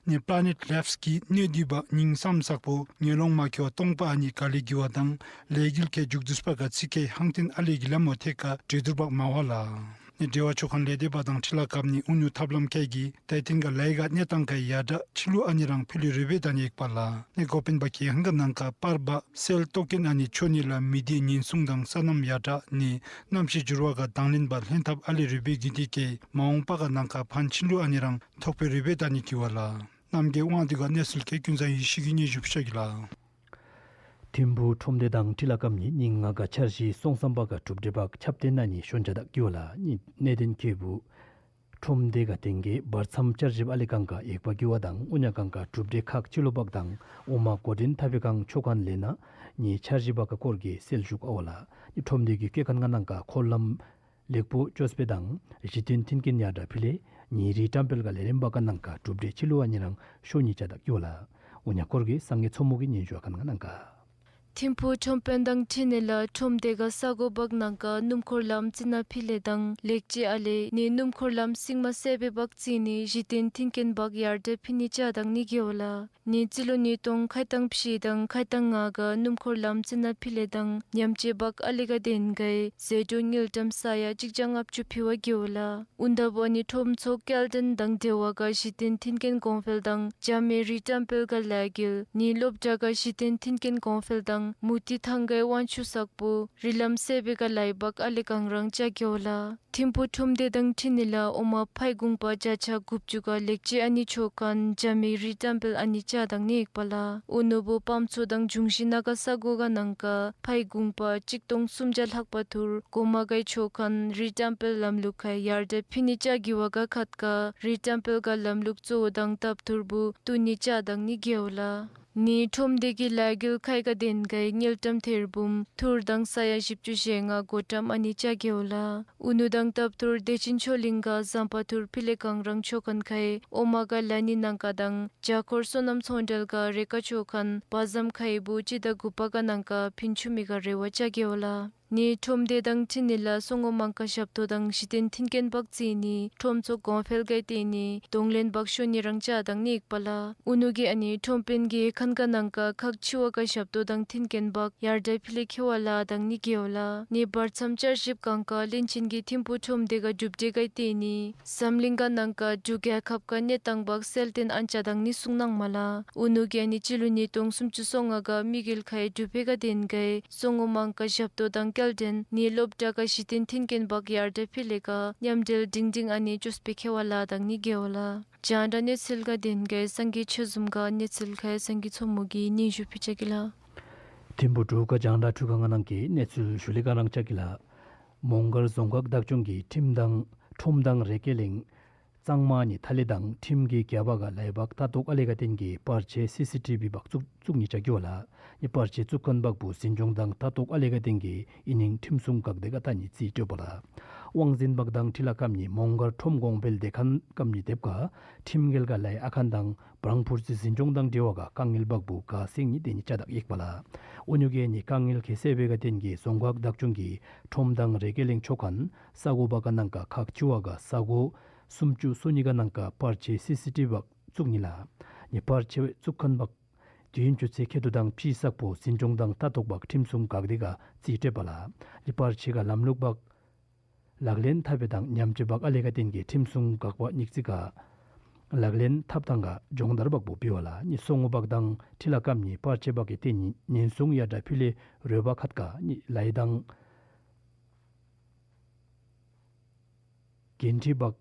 ནི་Planet Labs གི་གནོད་འདི་བག་ཉིང་སམ་སག་པོ་ངེ་ལོང་མ་ཁེ་བ་སྟོང་པ་ཨ་ནི་ག་ལས་གི་ཝ་དང་ལས་འགུལ་ཁའི་མཇུག་བསྡུས་པ་ག་ཚིག་ཁའི་ཧང་ཏེན་ཨ་ལས་གི་ལ་མོ་ཐེ་ག་གྲོས་བསྡུར་བག་མ་ཝ་ལ། ནི་འབྲེལ་བ་ཆོ་མཁན་ལས་སྡེ་བག་དང་འཕྲུལ་ལ་ཁམས་ནི་འུ་ཉུ་ཐབས་ལམ་ཁའི་གི་ད་ཏིན་ག་ལའི་ག་གནས་སྟངས་ག་ཡར་དྲག་ཕྱི་ལུ་ཨ་ནི་རང་ཕུལ་ལུ་རེ་བའི་ད་ནི་ཡེག་པ་ལ། ནི་གོ་པེན་བག་གི་ཧང་ག་ནང་ག་པར་བག་སེལ་ཏོ་ཀེན་ཨ་ནི་ཆོ་ནི་ལ་མི་སྡེ་ཉེན་སྲུང་དང་སོ་ནམ་ཡར་དྲག་ནི་གནམ་གཤིས་འགྱུར་བ་ག་དང་ལེན་བག་ལྷན་ཐབས་ཨ་ལས་རེ་བའི་གི་དེ་གའི་མ་འོངས་པ་ག་ནང་ག་ཕན་ཕྱི་ལུ་ཨ་ནི་རང་ཐོགས་པའི་རེ་བའི་ད་ནི་གི་ཝ་ལ། རྣམ་རྒྱལ་དབང་འདུས་ག་གནས་ཚུལ་ཁའི་ཀུན་བཟང་ཡེ་ཤེས་ཀྱི་སྙན་ཞུ་ཕུལ་ཆ་གི་ལ། ཐིམ་ཕུ་ཁྲོམ་སྡེ་དང་འཕྲུལ་ལ་ཁམས་ནི་ཉིན་ལྔ་ག་འཆར་གཞི་སོང་སམ་པ་ག་གྲུབ་འབྲས་བག་ཁྱབ་སྟེ་ན་ནི་ཤོན་ཆ་དག་གི་ཝ་ལ། ནི་གནད་དོན་ཁེ་བུ་ཁྲོམ་སྡེ་ག་ཏེན་གི་བར་མཚམས་བསྐྱར་ཞིབ་ཨ་ལས་གང་ག་ཡེག་པ་གི་ཝ་དང་འུ་ཉ་གང་ག་གྲུབ་འབྲས་ཁག་ཕྱི་ལོ་བག་དང་འོ་མ་འགོ་འདྲེན་འཐབ་པའི་གང་ཆོ་མཁན་ལས་ན་ནི་འཆར་གཞི་བག་ག་སྐོར་གི་སེལ་ཞུགས་ཨ་ཝ་ལ། ནི་ཁྲོམ་སྡེ་གི་བཀོད་མཁན་ང་ནང་ག་འཁོར་ལམ་ལེགས་པོ་ཅོས་པེ་དང་གཞི་རྟེན་མཐུན་རྐྱེན་ཡར་དྲག་ཕི་ལེ་ནི་རི་བཀྲམ་སྤེལ་ག་ལས་རིམ་པ་ག་ནང་ག་གྲུབ་འབྲས་ཕྱི་ལུ་ཨ་ནི་རང་ཤོ་ཉི་ཆ་དག་གི་ཝ་ལ། འུ་ཉ་སྐོར་གི་སངས་རྒྱས་མཚོ་མོ་གི་སྙན་ཞུ་ཨ་མཁན་ང་ནང་ག། ཐིམ་ཕུ་ཁྲོམ་དཔོན་དང་འཁྲིལ་ནི་ལ་ཁྲོམ་སྡེ་ག་ས་གོ་བག་ནང་ག་སྣུམ་འཁོར་ལམ་རྩི་ནག་ཕི་ལེ་དང་ལེགས་བཅོས་ཨ་ལས་ནི་སྣུམ་འཁོར་ལམ་སིང་མ་སེ་བེ་བག་རྩི་ནི་གཞི་རྟེན་མཐུན་རྐྱེན་བག་ཡར་དྲག་ཕི་ནི་ཆ་དག་ནི་གི་ཝ་ལ། ནི་རྩི་ལོ་ཉིས་སྟོང་ཁལ་གཏང་བཞི་དང་ཁལ་གཏང་ལྔ་ག་སྣུམ་འཁོར་ལམ་རྩི་ནག་ཕི་ལེ་དང་ཉམས་བཅོས་བག་ཨ་ལི་ག་དེན་གའི་ཟད་འགྲོ་དངུལ་ཀྲམ་ས་ཡ་གཅིག་བརྒྱ་ལྔ་བཅུ་ཕི་བ་གི་ཝ་ལ། འུ་ད་བུ་ནི་ཁྲོམ་ཚོགས་སྐྱེལ་འདྲེན་དང་འབྲེལ་བ་ག་གཞི་རྟེན་མཐུན་རྐྱེན་གོང་འཕེལ་དང་རྒྱ་མི་རི་བཀྲམ་སྤེལ་ག་ལས་འགུལ་ནི་སློབ་གྲྭ་ག་གཞི་རྟེན་མཐུན་རྐྱེན་གོང་འཕེལ་དང་མུ་ཏིག་ཐང་གའི་དབང་ཆུ་སག་པོ་རི་ལམ་སེ་བེ་ག་ལའི་བག་ཨ་ལི་གང་རང་ཆ་གི་ཝ་ལ། ཐིམ་ཕུ་ཁྲོམ་སྡེ་དང་འཁྲིལ་ནི་ལ་འོ་མ་ཕའི་གུང་པ་བརྒྱ་ཆ་དགུ་བཅུ་ག་ལེགས་བཅོས་ཨ་ནི་ཆོ་མཁན་རྒྱ་མི་རི་བཀྲམ་སྤེལ་ཨ་ནི་ཆ་དག་ནི་ཡེག་པ་ལ། འུ་ནུ་བུ་བམ་ཚོ་དང་འབྱུང་བཞི་ན་ག་ས་གོ་ག་ནང་ག་ཕའི་གུང་པ་གཅིག་སྟོང་སུམ་བརྒྱ་ལྷག་པ་ཐུར་གོ་མ་གའི་ཆོ་མཁན་རི་བཀྲམ་སྤེལ་ལམ་ལུགས་ཁའི་ཡར་དྲག་ཕི་ནི་ཆ་གི་ཝ་ག་ཁད་ག་རི་བཀྲམ་སྤེལ་ག་ལམ་ལུགས་གཙོ་བོ་དང་སྟབས་ཐུར་བུ་ཏུ་ནི་ཆ་དག་ནི་གི་ཝ་ལ། ནི་ཁྲོམ་སྡེ་གི་ལས་འགུལ་ཁའི་ག་དེན་གའི་དངུལ་ཀྲམ་ཐེར་འབུམ་ཐུར་དང་ས་ཡ་བཞི་བཅུ་ཞེ་ལྔ་གོ་ཀྲམ་ཨ་ནི་ཆ་གི་ཝ་ལ། འུ་ནུ་དང་སྟབས་ཐུར་བདེ་ཆེན་ཆོས་གླིང་ག་ཟམ་པ་ཐུར་ཕི་ལེ་གང་རང་ཆོ་མཁན་ཁའི་འོ་མ་ག་ལ་ནི་ནང་ག་དང་བྱ་འཁོར་སོ་ནམ་ཚོང་འབྲེལ་ག་རེ་ཀ་ཆོ་མཁན་བ་ཟམ་ཁའི་བུ་སྤྱི་ཟླ་དགུ་པ་ག་ནང་ག་ཕིན་ཆུ་མི་ག་རེ་བ་ཆ་གི་ཝ་ལ། ནི་ཁྲོམ་སྡེ་དང་འཁྲིལ་ནི་ལ་སོ་ངོ་མང་ཀ་ཞབས་ཏོག་དང་གཞི་རྟེན་མཐུན་རྐྱེན་བག་རྩི་ནི་ཁྲོམ་ཚོགས་གོང་འཕེལ་གའི་ཏེ་ནི་གདོང་ལེན་བག་ཤོ་ནི་རང་ཆ་དག་ནི་ཡེག་པ་ལ། འུ་ནུ་གི་ཨ་ནི་ཁྲོམ་དཔོན་གི་ཁན་ག་ནང་ཀ་ཁག་ཆེ་བ་ག་ཞབས་ཏོག་དང་མཐུན་རྐྱེན་བག་ཡར་དྲག་ཕི་ལེ་ཁེ་བ་ལ་དག་ནི་གི་ཝ་ལ། ནི་བར་མཚམས་བསྐྱར་ཞིབ་གང་ཀ་བློན་ཆེན་གི་ཐིམ་ཕུ་ཁྲོམ་སྡེ་ག་གྲུབ་འབྲས་གའི་ཏེ་ནི་འཛམ་གླིང་ག་ནང་ཀ་འབྲུག་རྒྱལ་ཁབ་ག་གནས་སྟངས་བག་གསལ་སྟོན་ཨན་ཆ་དག་ནི་གསུང་གནང་མ་ལ། འུ་ནུ་གི་ཨ་ནི་སྤྱི་ལོ་ཉིས་སྟོང་སུམ་ཅུ་སོ་ལྔ་ག་དམིགས་ཡུལ་ཁའི་གྲུབ་འབྲས་ག་དེན་གའི་སོ་ངོ་མང་ཀ་ཞབས་ཏོག་དང་སྐྱེལ་འདྲེན་ནི་སློབ་གྲྭ་ག་གཞི་རྟེན་མཐུན་རྐྱེན་བག་ཡར་དྲག་ཕི་ལེ་ག་མཉམ་འབྲེལ་སྒྲིང་སྒྲིང་ཨ་ནི་ཅོས་པེ་ཁེ་བ་ལ་དག་ནི་གི་ཝ་ལ། རྒྱང་བསྒྲགས་གནས་ཚུལ་ག་དེན་གའི་སངས་རྒྱས་ཆོས་འཛོམས་ག་གནས་ཚུལ་ཁའི་སངས་རྒྱས་མཚོ་མོ་གི་སྙན་ཞུ་ཕི་ཆ་གི་ལ། ཐིམ་ཕུ་འབྲུག་ག་རྒྱང་བསྒྲགས་འཕྲུལ་ཁང་ང་ནང་གི་གནས་ཚུལ་ཞུ་ལེ་ག་རང་ཆ་གི་ལ། མོང་སྒར་རྫོང་ཁག་བདག་སྐྱོང་གི་ཁྲིམས་དང་ཁྲོམ་དང་རེ་ཀའི་གླིང་ གཙང་མ་ནི་ཐ་ལེ་དང་ཁྲིམས་ཀྱི་རྒྱབ་ཁ་ལས་བག་ལྟ་རྟོག་ཨ་ལས་ཀ་བརྟེན་གྱི་པར་ཆས་སི་སི་ཊི་བི་བག་བཙུགས་བཙུགས་ནི་ཅ་གི་ཝ་ལ། ནི་པར་ཆས་བཙུགས་མཁན་བག་བུ་འཛིན་སྐྱོང་དང་ལྟ་རྟོག་ཨ་ལས་ཀ་བརྟེན་གྱི་ཨིན་ནིང་ཁྲིམས་སྲུང་འགག་སྡེ་ག་ལྟ་ནི་རྩིས་སྤྲོད་པ་ལ། དབང་འཛིན་བག་དང་འཁྲིལ་ལ་ཀམ་ནི་མོང་སྒར་ཁྲོམ་གོང་འཕེལ་སྡེ་ཁང་ཀམ་ནི་སྡེབ་ཀ་ཁྲིམས་འགལ་ག་ལས་ཨ་ཁན་དང་བྲང་ཕུར་རྩི་འཛིན་སྐྱོང་དང་འབྲེལ་བ་ག་དཀའ་ངལ་བག་བུ་ག་སེང་ནི་དེ་ནི་ཅ་དག་ཡེག་པ་ལ། འོ་ཉུ་གེ་ནི་དཀའ་ངལ་ཁེ་སེ་བེ་ག་བརྟེན་གྱི་རྫོང་ཁག་བདག་སྐྱོང་གི་ཁྲོམ་དང་རེ་ཀེ་ལེང་ཆོ་ཁན་ས་གོ་བག་ག་ནང་ཀ་ཁག་ཆེ་བ་ག་ས་གོ་སུམ་ཅུ་སོ་གཉིས་ག་ནང་ཀ་པར་ཆས་སི་སི་ཊི་བི་བག་བཙུགས་ནི་ལ། ནི་པར་ཆས་བཙུགས་མཁན་བག་དུས་ཡུན་ཅུ་ཚེ་ཁེ་ཏོ་དང་ཕྱི་སག་པོ་འཛིན་སྐྱོང་དང་ལྟ་རྟོག་བག་ཁྲིམས་སྲུང་འགག་སྡེ་ག་རྩིས་སྤྲོད་པ་ལ། ནི་པར་ཆས་ག་ལམ་ལུགས་བག་ལག་ལེན་འཐབ་པའི་དང་ཉམས་བཅོས་བག་ཨ་ལས་ཀ་བརྟེན་གྱི་ཁྲིམས་སྲུང་འགག་པ་ཉིག་རྩིས་ག་ལག་ལེན་འཐབ་དང་ག་སྦྱོང་བརྡར་བག་པོ་ཕུལ་བ་ལ། ནི་སོ་ངོ་བག་དང་འཁྲིལ་ལ་ཀམ་ནི་པར་ཆས་བག་གི་སྟེང་ནི་ཉེན་སྲུང་ཡར་དྲག་ཕི་ལེ་རོལ་པ་ཁད་ག་ནི་ལའི་དང་འགན་འཁྲི་བག་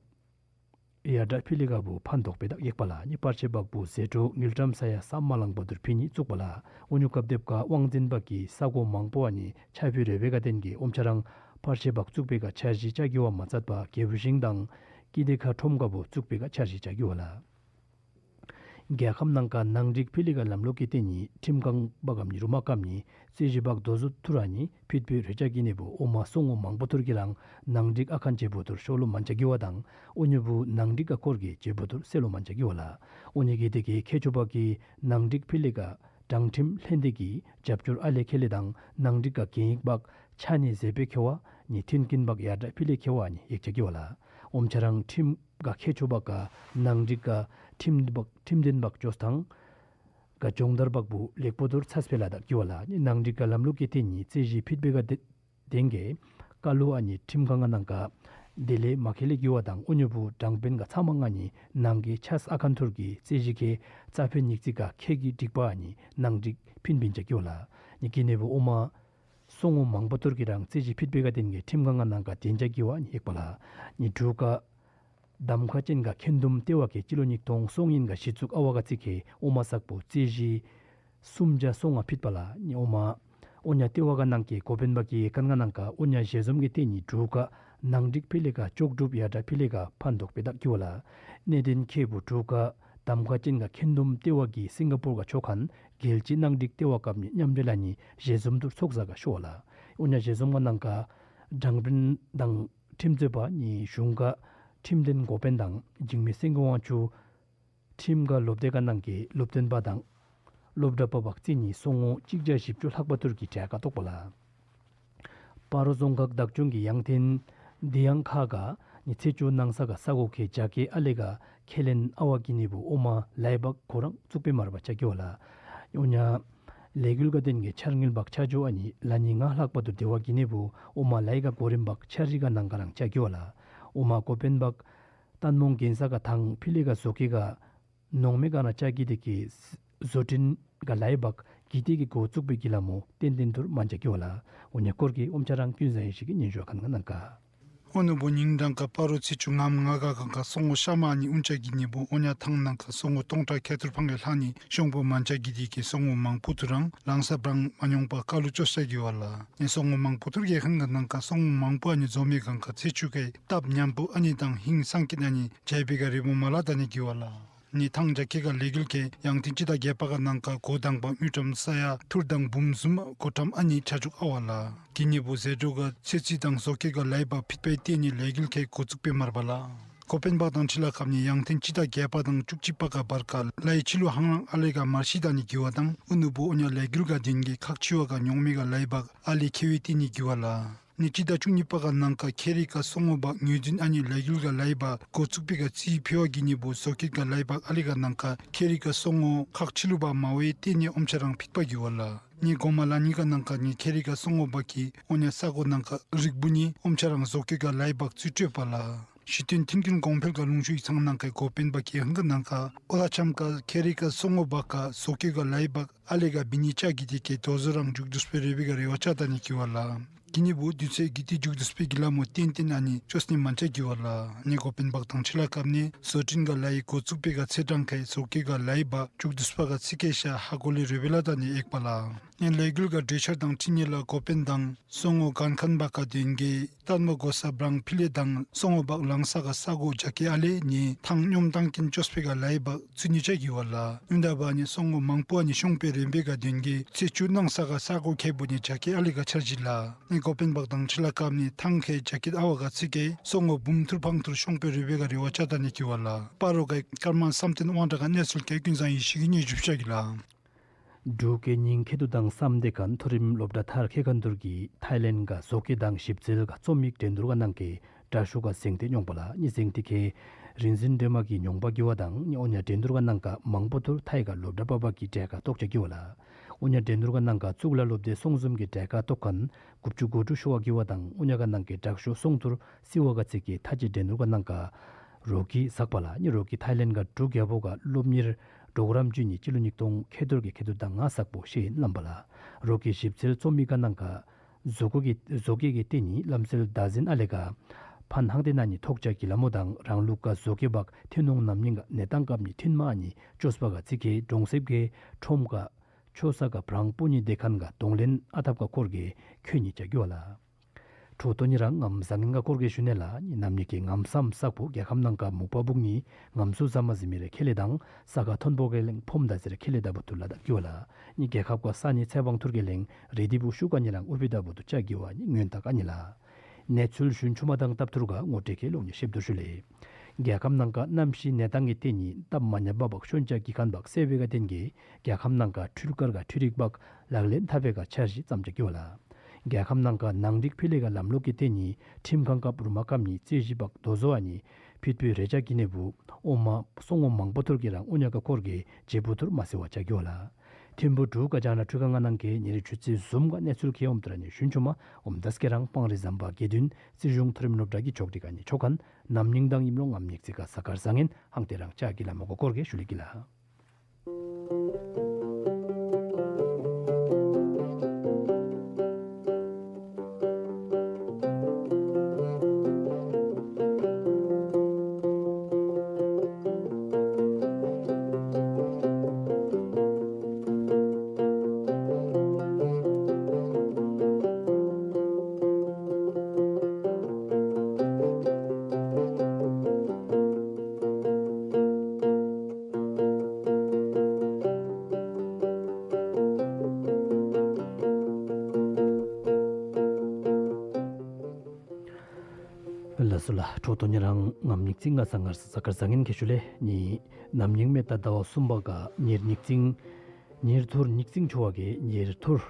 ཡར་དྲག་ཕི་ལེ་ག་བུ་ཕན་ཐོགས་པའི་དག་ཡེག་པ་ལ། ནི་པར་ཆས་བག་བུ་ཟད་འགྲོ་དངུལ་ཀྲམ་ས་ཡ་སམ་མ་ལང་པ་དུར་ཕི་ནི་བཙུགས་པ་ལ། འོ་ཉུ་སྐབས་དེབ་ཀ་དབང་འཛིན་བག་གི་ས་གོ་མང་པོ་ཨ་ནི་ཆ་ཕི་རེ་བེ་ག་བརྟེན་གྱི་ཨོམ་ཆ་རང་པར་ཆས་བག་བཙུགས་པེ་ག་འཆར་གཞི་ཅ་གི་ཝ་མ་ཚད་པ་གེ་བུ་ཤིང་དང་ཀི་དེ་ཁ་ཁྲོམ་ག་བུ་བཙུགས་པེ་ག་འཆར་གཞི་ཅ་གི་ཝ་ལ། རྒྱལ་ཁམས་ནང་ཀ་ནང་འགྲིག་ཕི་ལེ་ག་ལམ་ལུགས་ཀྱི་སྟེང་ནི་ཁྲིམས་ཁང་བག་གམ་ནི་རུ་མ་ཀམ་ནི་རྩོད་གཞི་བག་དོ་བཟོ་ཐུར་ཨ་ནི་ཕིད་པེ་རེ་ཅ་གི་ནི་བུ་ཨོ་མ་སོ་ངོ་མང་པོ་ཐུར་གི་རང་ནང་འགྲིག་ཨ་ཁན་ཅེ་བུ་ཐུར་ཤོ་ལོ་མན་ཅ་གི་ཝ་དང་འོ་ཉུ་བུ་ནང་འགྲིག་ག་སྐོར་གི་ཅེ་བུ་ཐུར་སེ་ལོ་མན་ཅ་གི་ཝ་ལ། འོ་ཉུ་གི་དེ་གི་ཁེ་ཆོ་བག་གི་ནང་འགྲིག་ཕི་ལེ་ག་དྲང་ཁྲིམས་ལྷན་སྡེ་གི་རྒྱབ་སྐྱོར་ཨ་ལེ་ཁེ་ལེ་དང་ནང་འགྲིག་ག་གན་ཡིག་བག་ཆ་ནི་ཟེ་པེ་ཁེ་ཝ་ནི་ཐིན་ཀིན་བག་ཡར་དྲག་ཕི་ལེ་ཁེ་ཝ་ནི་ཡེག་ཅ་གི་ཝ་ལ། ཨོམ་ཆ་རང་ཁྲིམས་ག་ཁེ་ཆོ་བག་ག་ནང་འགྲིག་ག་ཁྲིམས་བག་ཁྲིམས་དོན་བག་ཅོས་ཐང་ག་སྦྱོང་བརྡར་བག་བུ་ལེགས་པོ་དུར་ཚས་པེ་ལ་དག་གི་ཝ་ལ། ནི་ནང་འགྲིག་ག་ལམ་ལུགས་ཀྱི་སྟེང་ནི་རྩོད་གཞི་ཕིད་པེ་ག་དེ་དེང་གི་ཀ་ལུ་ཨ་ནི་ཁྲིམས་ཁང་ང་ནང་ཀ་དེ་ལེ་མ་ཁེ་ལེ་གི་ཝ་དང་འོ་ཉུ་བུ་དྲང་པེན་ག་ཚ་མ་ང་ནི་ནང་གི་ཆས་ཨ་ཁན་ཐུར་གི་རྩོད་གཞི་ཁེ་རྩ་ཕེ་ཉིག་རྩིས་ག་ཁེ་གི་འགྲིག་པ་ཨ་ནི་ནང་འགྲིག་ཕིན་པིན་ཅ་གི་ཝ་ལ། ནི་གི་ནི་བུ་ཨོ་མ་སོ་ངོ་མང་པོ་ཐུར་གི་རང་རྩོད་གཞི་ཕིད་པེ་ག་བརྟེན་གི་ཁྲིམས་ཁང་ང་ནང་ཀ་དེན་ཅ་གི་ཝ་ཨ་ནི་ཡེག་པ་ལ། ནི་དྲུག་ཀ་གདམ་ཁ་ཅན་ག་ཁེན་དུམ་ལྟེ་བ་ཁེ་སྤྱི་ལོ་ཉིས་སྟོང་སོ་གཉིས་ག་གཞི་བཙུགས་ཨ་ཝ་ག་རྩིས་ཁེ་ཨོ་མ་སག་པོ་རྩོད་གཞི་སུམ་བརྒྱ་སོ་ལྔ་ཕིད་པ་ལ། ནི་ཨོ་མ་ཨོ་ཉ་ལྟེ་བ་ག་ནང་ཀེ་གོ་པེན་བག་གི་ཁན་ང་ནང་ཀ་ཨོ་ཉ་ཞལ་འཛོམས་ཀྱི་སྟེང་ནི་དྲུག་ཀ་ནང་འགྲིག་ཕི་ལེ་ག་ཅོག་གྲུབ་ཡར་དྲག་ཕི་ལེ་ག་ཕན་ཐོགས་པེ་དག་གི་ཝ་ལ། གནད་དོན་ཁེ་བུ་དྲུག་ཀ་གདམ་ཁ་ཅན་ག་ཁེན་དུམ་ལྟེ་བ་གི་སིང་ག་པུར་ག་ཆོ་ཁན་རྒྱལ་སྤྱི་ནང་འགྲིག་ལྟེ་བ་ཀམ་ནི་མཉམ་འབྲེལ་ལ་ནི་ཞལ་འཛོམས་ཐུར་ཚོགས་ས་ག་ཤོ་ཝ་ལ། ཨོ་ཉ་ཞལ་འཛོམས་ང་ནང་ཀ་དྲང་པེན་དང་ཁྲིམས་རྩོད་པ་ནི་གཞུང་ག་ཁྲིམས་དོན་གོ་པེན་དང་འཇིགས་མེད་སེང་གེ་དབང་ཕྱུག་ཁྲིམས་ག་སློབ་སྡེ་ག་ནང་གི་སློབ་སྟོན་པ་དང་སློབ་གྲྭ་པ་བག་རྩིས་ནི་སོ་ངོ་གཅིག་བརྒྱ་བཞི་བཅུ་ལྷག་པ་ཐུར་གི་གྲལ་ཀ་གཏོགས་པ་ལ། སྤ་རོ་རྫོང་ཁག་བདག་སྐྱོང་གི་ཡང་ཐིན་དི་ཡང་ཁ་ག་ནི་ཚེས་བཅུ་ནང་ས་ག་ས་གོ་ཁེ་ཇ་ཀེ་ཨ་ལེ་ག་ཁེ་ལེན་ཨ་ཝ་གི་ནི་བུ་ཨོ་མ་ལའི་བག་ཁོ་རང་བཙུགས་པེ་མར་བ་ཅ་གི་ཝ་ལ། ཨོ་ཉ་ལས་འགུལ་ག་བརྟེན་གི་འཆར་དངུལ་བག་ཆ་ཇོ་ཨ་ནི་ལ་ནི་ང་ལྷག་པ་དུ་དེ་བ་གི་ནི་བུ་ཨོ་མ་ལའི་ག་གོ་རིམ་བག་ཆ་རི་ག་ནང་ག་རང་ཅ་གི་ཝ་ལ། ཨོ་མ་གོ་པེན་བག་ཏན་མོང་གེན་ས་ག་ཐང་ཕི་ལེ་ག་ཟོ་ཀེ་ག་ནོང་མེ་ག་ན་ཅ་གི་དེ་གི་བཟོ་སྐྲུན་ག་ལའི་བག་གི་དེ་གི་འགོ་བཙུགས་པེ་གི་ལ་མོ་ཏན་ཏན་ཐུར་མན་ཅ་གི་ཝ་ལ། ཨོ་ཉ་སྐོར་གི་ཨོམ་ཆ་རང་ཀུན་ཟ་ཡེ་ཤིག་གི་ཉན་ཞུ་ཁན་ང་ནང་ཀ། ཨོ་ནུ་བུ་ཉིང་དང་ཀ་སྤ་རོ་ཚེས་བཅུ་ལྔ་ལྔ་ག་གང་ག་སོ་ངོ་ཤ་མ་ནི་ཨུན་ཅ་གི་ནི་བུ་ཨོ་ཉ་ཐང་ནང་ཀ་སོ་ངོ་སྟོང་ཕྲག་ཁལ་ཐུར་ཕང་གི་ལྷག་ནི་ཤོང་པོ་མན་ཅ་གི་དེ་གི་སོ་ངོ་མང་པོ་ཐུར་རང་ལང་ས་བྲང་མ་ཉོང་པ་ཀ་ལུ་ཅོ་ས་གི་ཝ་ལ། ནི་སོ་ངོ་མང་པོ་ཐུར་གི་ཁན་ག་ནང་ཀ་སོ་ངོ་མང་པོ་ཨ་ནི་འཛོམས་མེ་གང་ག་ཚེས་བཅུ་གི་སྟབས་ཉམ་པོ་ཨ་ནི་དང་ཧིང་སང་ཀེ་ན་ནི་ཇའི་བེ་ག་རི་བོ་མ་ལ་ད་ནི་གི་ཝ་ལ། ནི་ཐང་ཇ་ཀེ་ག་ལས་འགུལ་ཁེ་ཡང་ཐིན་སྤྱི་ཟླ་བརྒྱད་པ་ག་ནང་ཀ་འགོ་དང་པ་དངུལ་ཀྲམ་ས་ཡ་ཐུར་དང་འབུམ་གསུམ་འགོ་ཀྲམ་ཨ་ནི་ཆ་ཅུག་ཨ་ཝ་ལ། གི་ནི་བུ་ཟད་འགྲོ་ག་ཚེ་ཚི་དང་ཟོ་ཀེ་ག་ལའི་བག་ཕིད་པེ་ཏེ་ནི་ལས་འགུལ་ཁེ་འགོ་བཙུགས་པེ་མར་བ་ལ། གོ་པེན་བག་དང་འཁྲིལ་ལ་ཁབ་ནི་ཡང་ཐིན་སྤྱི་ཟླ་བརྒྱད་པ་དང་བཅུ་གཅིག་པ་ག་བར་ཀ་ལའི་ཕྱི་ལུ་ཧང་ལང་ཨ་ལེ་ག་མར་ཤི་ད་ནི་གི་ཝ་དང་ཨུ་ནུ་བུ་ཨོ་ཉ་ལས་འགུལ་ག་དེན་གི་ཁག་ཆེ་བ་ག་ཉོང་མེ་ག་ལའི་བག་ཨ་ལེ་ཁེ་ཝེ་ཏེ་ནི་གི་ཝ་ལ། ནི་སྤྱི་ཟླ་བཅུ་གཉིས་པ་ག་ནང་ཀ་ཁེ་རི་ཀ་སོ་ངོ་བག་ངོས་འཛིན་ཨ་ནི་ལས་འགུལ་ག་ལའི་བག་འགོ་བཙུགས་པེ་ག་རྩིས་ཕི་ཝ་གི་ནི་བུ་ཟོ་ཀེ་ག་ལའི་བག་ཨ་ལེ་ག་ནང་ཀ་ཁེ་རི་ཀ་སོ་ངོ་ཁག་ཆེ་ལུ་བག་མ་ཝེ་ཏེ་ནི་ཨོམ་ཆ་རང་ཕིད་པ་གི་ཝ་ལ། ནི་གོ་མ་ལ་ནི་ག་ནང་ཀ་ནི་ཁེ་རི་ཀ་སོ་ངོ་བག་གི་ཨོ་ཉ་ས་གོ་ནང་ཀ་རིག་བུ་ནི་ཨོམ་ཆ་རང་ཟོ་ཀེ་ག་ལའི་བག་རྩིས་སྤྲོད་པ་ལ། ཞི་མཐུན་མཐུན་རྐྱེན་གོང་འཕེལ་ག་ལུང་ཕྱོགས་ཡིག་ཚང་ནང་ཀ་གོ་པེན་བག་གི་ཧང་ག་ནང་ཀ་ཨོ་ལ་ཆམ་ཀ་ཁེ་རི་ཀ་སོ་ངོ་བག་ག་ཟོ་ཀེ་ག་ལའི་བག་ཨ་ལེ་ག་བི་ནི་ཅ་གི་དེ་གི་དོ་ཟོ་རང་མཇུག་བསྡུས་པེ་རེ་བི་ག་རེ་བ་ཅ་ད་ནི་གི་ཝ་ལ། གི་ནི་བུ་དུས་ཚོད་གི་དེ་མཇུག་བསྡུས་པེ་གི་ལ་མོ་ཏན་ཏན་ཨ་ནི་ཅོས་ནི་མན་ཆ་གི་ཝ་ལ། ནི་གོ་པེན་བག་དང་འཁྲིལ་ལ་ཁབ་ནི་བཟོ་སྐྲུན་ག་ལའི་འགོ་བཙུགས་པེ་ག་ཚེས་གྲངས་ཁའི་ཟོ་ཀེ་ག་ལའི་བག་མཇུག་བསྡུས་པ་ག་ཚིག་ཁའི་ཤ་ཧ་གོ་ལེ་རེ་བི་ལ་ད་ནི་ཡེག་པ་ལ། ནི་ལས་འགུལ་ག་གྲོས་འཆར་དང་འཁྲིལ་ནི་ལ་འགོ་དཔོན་དང་སོ་ངོ་མགོན་ཁང་པ་ག་དོན་གྱི་ལྟད་མོ་འགོ་ས་བྲང་ཕི་ལེ་དང་སོ་ངོ་བག་ལང་ས་ག་ས་གོ་ཇ་ཀི་ཨ་ལེ་ནི་ཐང་སྙོམས་བཏང་གིན་ཅོས་པེ་ག་ལཱའི་བག་ཚུ་ནི་ཅ་གི་ཝ་ལ། ཡུན་དག་པ་ནི་སོ་ངོ་མང་པོ་ནི་ཤོང་པེ་རེན་པེ་ག་དོན་གྱི་ཚེ་ཆུ་ནང་ས་ག་ས་གོ་ཁེ་བུ་ནི་ཇ་ཀི་ཨ་ལེ་ག་འཆར་གཞི་ལ། ནི་འགོ་དཔོན་བག་དང་འཁྲིལ་ལ་སྐབས་ནི་ཐང་ཁེ་ཇ་ཀི་ཨ་བ་ག་ཚི་ཀེ་སོ་ངོ་འབུམ་ཐུར་ཕང་ཐུར་ཤོང་པེ་རེན་པེ་ག་རེ་བ་ཅ་ད་ནི་གི་ཝ་ལ། པ་རོ་ག་ཀརྨ་བསམ་གཏན་དབང་གྲགས་ག་གནས་ཚུལ་ག་ཀུན་བཟང་ཡེ་ཤེས་ཀྱི་ཉེ་ཞུ་ཅ་གི་ལ། འབྲུག་གི་ཉིང་ཁེ་ཐུར་དང་སམ་སྡེ་ཁན་མཐོ་རིམ་སློབ་གྲྭ་མཐར་ཁེ་ཁན་ཐུར་གི་ཐའི་ལེནཌ་ག་བཟོ་བཀོད་དང་ཞིབ་འཚོལ་ག་རྩོམ་ཡིག་འགྲན་བསྡུར་ག་ནང་གི་དྲག་ཤོས་ག་གཟེངས་བསྟོད་མྱོང་པ་ལ། ནི་གཟེངས་བསྟོད་ཁེ་རིག་འཛིན་སྒྲོལ་མ་གི་མྱོང་པ་གི་ཝ་དང་ནི་ཨོ་ཉ་འགྲན་བསྡུར་ག་ནང་ག་མང་པོ་ཐུར་ཐའི་ག་སློབ་གྲྭ་པ་བ་གི་གྲལ་ག་གཏོགས་ཅ་གི་ཝ་ལ། ཨོ་ཉ་འགྲན་བསྡུར་ག་ནང་ག་གཙུག་ལག་སློབ་སྡེ་སོང་ཟུམ་གི་གྲལ་ག་གཏོགས་ཁན་དགུ་བཅུ་གོ་དྲུག་ཤོ་བ་གི་ཝ་དང་ཨོ་ཉ་ག་ནང་གི་དྲག་ཤོས་སོང་ཐུར་སི་ཝ་ག་ཚི་ཀེ་ཐ་ཅི་འགྲན་བསྡུར་ག་ནང་ག་རོ་ཀི་ཟག་པ་ལ། ནི་རོ་ཀི་ཐའི་ལེནཌ་ག་འབྲུག་ག་བོ་ག་སློབ་གཉེར་པྲོག་རམ་ཅུ་ནི་སྤྱི་ལོ་ཉིས་སྟོང་ཁེ་ཐུར་གི་ཁེ་ཐུར་དང་ང་ཟག་པོ་ཤེས་ཨིན་ལམ་པ་ལ། རོ་ཀི་ཞིབ་འཚོལ་རྩོམ་ཡིག་ག་ནང་ག་བཟོ་བཀོད་ཀྱི་བཟོ་བཀོད་ཀྱི་སྟེང་ནི་ལམ་སྲོལ་བདག་འཛིན་ཨ་ལེ་ག་ཕན་ཧང་ཏེ་ན་ནི་ཐོགས་ཅ་གི་ལ་མོ་དང་རང་ལུགས་ག་བཟོ་བཀོད་བག་ཐོན་ནོང་རྣམ་གླིང་ག་གནས་སྟངས་སྐབས་ནི་ཐུན་མ་ནི་ཅོས་པ་ག་ཚི་ཀེ་གྲོང་གསེབ་ཀྱི་ཁྲོམ་ག་ཆོ་ས་ག་བྲང་པུ་ནི་སྡེ་ཁན་ག་གདོང་ལེན་ཨ་ཐབས་ག་སྐོར་གི་ཁྱོན་ནི་ཅ་གི་ཝ་ལ། འཕྲོ་མཐུད་ནི་རང་ངམ་ཟ་ངན་ག་སྐོར་གི་ཞུ་ནི་ལ། ནི་རྣམ་གླིང་གི་ངམ་སམ་སག་པོ་རྒྱལ་ཁམས་ནང་ག་མུ་པ་བུག་ནི་ངམ་སུ་ཟ་མ་ཟི་མི་རེ་ཁེ་ལེ་དང་ས་ག་ཐོན་པོ་གི་ལེང་ཕོམ་ད་ཟེར་ཁེ་ལེ་ད་བུ་ཐུར་ལ་ད་གི་ཝ་ལ། ནི་རྒྱལ་ཁབ་ག་ས་ནི་ཚེ་དབང་ཐུར་གི་ལེང་རེ་དི་བུ་ཤུ་ག་ནི་རང་ཨུ་པི་ད་བུ་ཐུར་ཅ་གི་ཝ་ནི་ངོན་ཏ་ག་ནི་ལ། གནས་ཚུལ་ཞུན་ཆུ་མ་དང་སྟབས་ཐུར་ག་ངོ་སྤྲོད་ཁེ་ལོག་ནི་ཤེབ་ཐུར་ཞུ་ལེ། རྒྱལ་ཁམས་ནང་ག་གནམ་གཤིས་གནས་སྟངས་ཀྱི་སྟེང་ནི་སྟབས་མ་ཉམས་པ་བག་ཤོན་ཅ་གི་ཁན་བག་སེ་བེ་ག་ཏེན་གི་རྒྱལ་ཁམས་ནང་ག་འཕྲུལ་དཀར་ག་འཕྲུལ་རིག་བག་ལག་ལེན་ཐབས་པེ་ག་འཆར་གཞི་ཙམ་ཅ་གི་ཝ་ལ། རྒྱལ་ཁམས་ནང་ག་ནང་སྒྲིག་ཕི་ལེ་ག་ལམ་ལུགས་ཀྱི་སྟེང་ནི་ཁྲིམས་ཁང་སྐབས་རུ་མ་ཀམ་ནི་རྩོད་གཞི་བག་དོ་བཟོ་བ་ནི་ཕིཊ་པུའི་རེ་ཅ་གི་ནི་བུ་ཨོ་མ་སོ་ངོ་མང་པོ་ཐུར་གི་རང་ཨོ་ཉ་ག་སྐོར་གི་བརྗེ་པོ་ཐུར་མ་སེ་བ་ཅ་གི་ཝ་ལ། ཐིམ་ཕུ་དྲུག་ག་ཇང་ན་ཁྲུ་ག་ང་ནང་གི་ཉེ་རི་ཆུ་ཚོད་ཟུམ་ག་གནས་ཚུལ་ཁེ་ཨོམ་ཏ་ར་ནི་ཞུན་ཆུ་མ་ཨོམ་དས་ཀེ་རང་སྤང་རི་ཟམ་པ་དགེ་འདུན་སྲིད་གཞུང་མཐོ་རིམ་སློབ་གྲྭ་གི་ཕྱོགས་སྒྲིག་ག་ནི་ཆོ་ཁན་རྣམ་གླིང་དང་ཨིམ་ལོང་ངམ་ཉིག་ཙིང་ག་ས་ཀར་ཟ་ངན་ཧང་ཏེ་རང་ཅ་གི་ལ་མོ་གོ་སྐོར་གི་ཞུ་ལེ་གི་ལ། ལགས་སོ་ལགས། འཕྲོ་མཐུད་ནི་རང་ངམ་ཉིག་ཙིང་ང་ས་ངར་ས་ཀར་ཟ་ངན་ཁེ་ཞུ་ལེ། ནི་རྣམ་གླིང་མེ་ཏ་ཟླ་བ་གསུམ་པ་ག་ཉེར་ཉིག་ཙིང་ཉེར་ཐུར་ཉིག་ཙིང་ཆུ་བ་གི་ཉེར་ཐུར་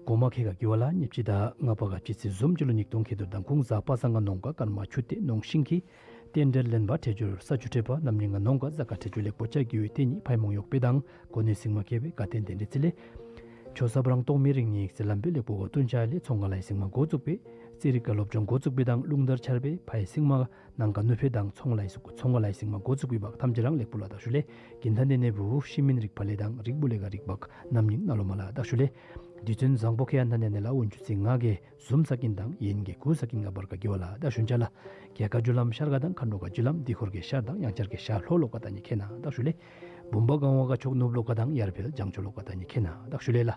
གོ་མ་ཁེ་ག་གི་ཝ་ལ། ཉིབ་ཅི་དང་ལྔ་པ་ག་ཅི་ཚི་ཟུམ་སྤྱི་ལོ་ཉིག་སྟོང་ཁེ་ཐུར་དང་ཁུང་ཟ་པ་སང་ག་ནོང་ག་ཀརྨ་ཆུ་ཏེ་ནོང་ཤིང་ཁི་རྟེན་འབྲེལ་ལེན་པ་ཁྲེ་ཇོར་ས་ཆུ་ཁྲེ་པ་རྣམ་གླིང་ག་ནོང་ག་ཟ་ཀ་ཁྲེ་ཇོ་ལེགས་པོ་ཅ་གི་ཝེ་ཏེ་ནི་ཕའི་མོང་ཡོག་པེ་དང་གོ་ནེ་སིང་མ་ཁེ་བེ་ག་ཏེན་ཏེན་རེ་ཙི་ལེ། ཆོ་ས་བྲང་ཏོང་མི་རིང་ནི་ཡིག་ཚེ་ལམ་པེ་ལེགས་པོ་ག་ཏུན་ཆ་ལེ། ཚོང་ཁང་ལའི་སིང་མ་གོ་ཙུག་པེ་རྩེ་རིག་ག་སློབ་སྦྱོང་གོ་ཙུག་པེ་དང་རླུང་དར་ཆར་པེ་ཕའི་སིང་མ་ནང་ག་ནུ་ཕེ་དང་ཚོང་ལའི་སུ་ཚོང་ཁང་ལའི་སིང་མ་གོ་ཙུག་པེ་བག་ཐམས་ཅད་རང་ལེགས་པོ་ལ་དག་ཞུ་ལེ། གིན་ཐ་ནེ་ནེ་བུ་ཤི་མིན་རིག་ཕ་ལེ་དང་རིག་བུ་ལེ་ག་རིག་བག་རྣམ་གླིང་ན་ལོ་མ་ལ་དག་ཞུ་ལེ། དུས་ཚོད་བཟང་པོ་ཁེ་ཡང་ཐ་ནེ་ནེ་ལ་འུན་ཆུ་ཚིག་ང་གེ་ཟུམ་ས་ཀིན་དང་ཡིན་གེ་གུ་ས་ཀིན་ག་བར་ག་གི་ཝ་ལ་དག་ཞུན་ཅ་ལ། རྒྱ་གར་ཇུ་ལམ་ཤར་ག་དང་མཁའ་འགྲོ་ག་ཇུ་ལམ་དི་ཧོར་གི་ཤར་དང་ཡང་ཆར་གི་ཤར་ལྷོ་ལོ་ག་ད་ནི་ཁེ་ན་དག་ཞུ་ལེ། བུམ་པ་གང་བ་ག་ཕྱོགས་ནུབ་ལོ་ག་དང་ཡར་འཕེལ་བྱང་ཕྱོགས་ལོ་ག་ད་ནི་ཁེ་ན་དག་ཞུ་ལེ་ལ།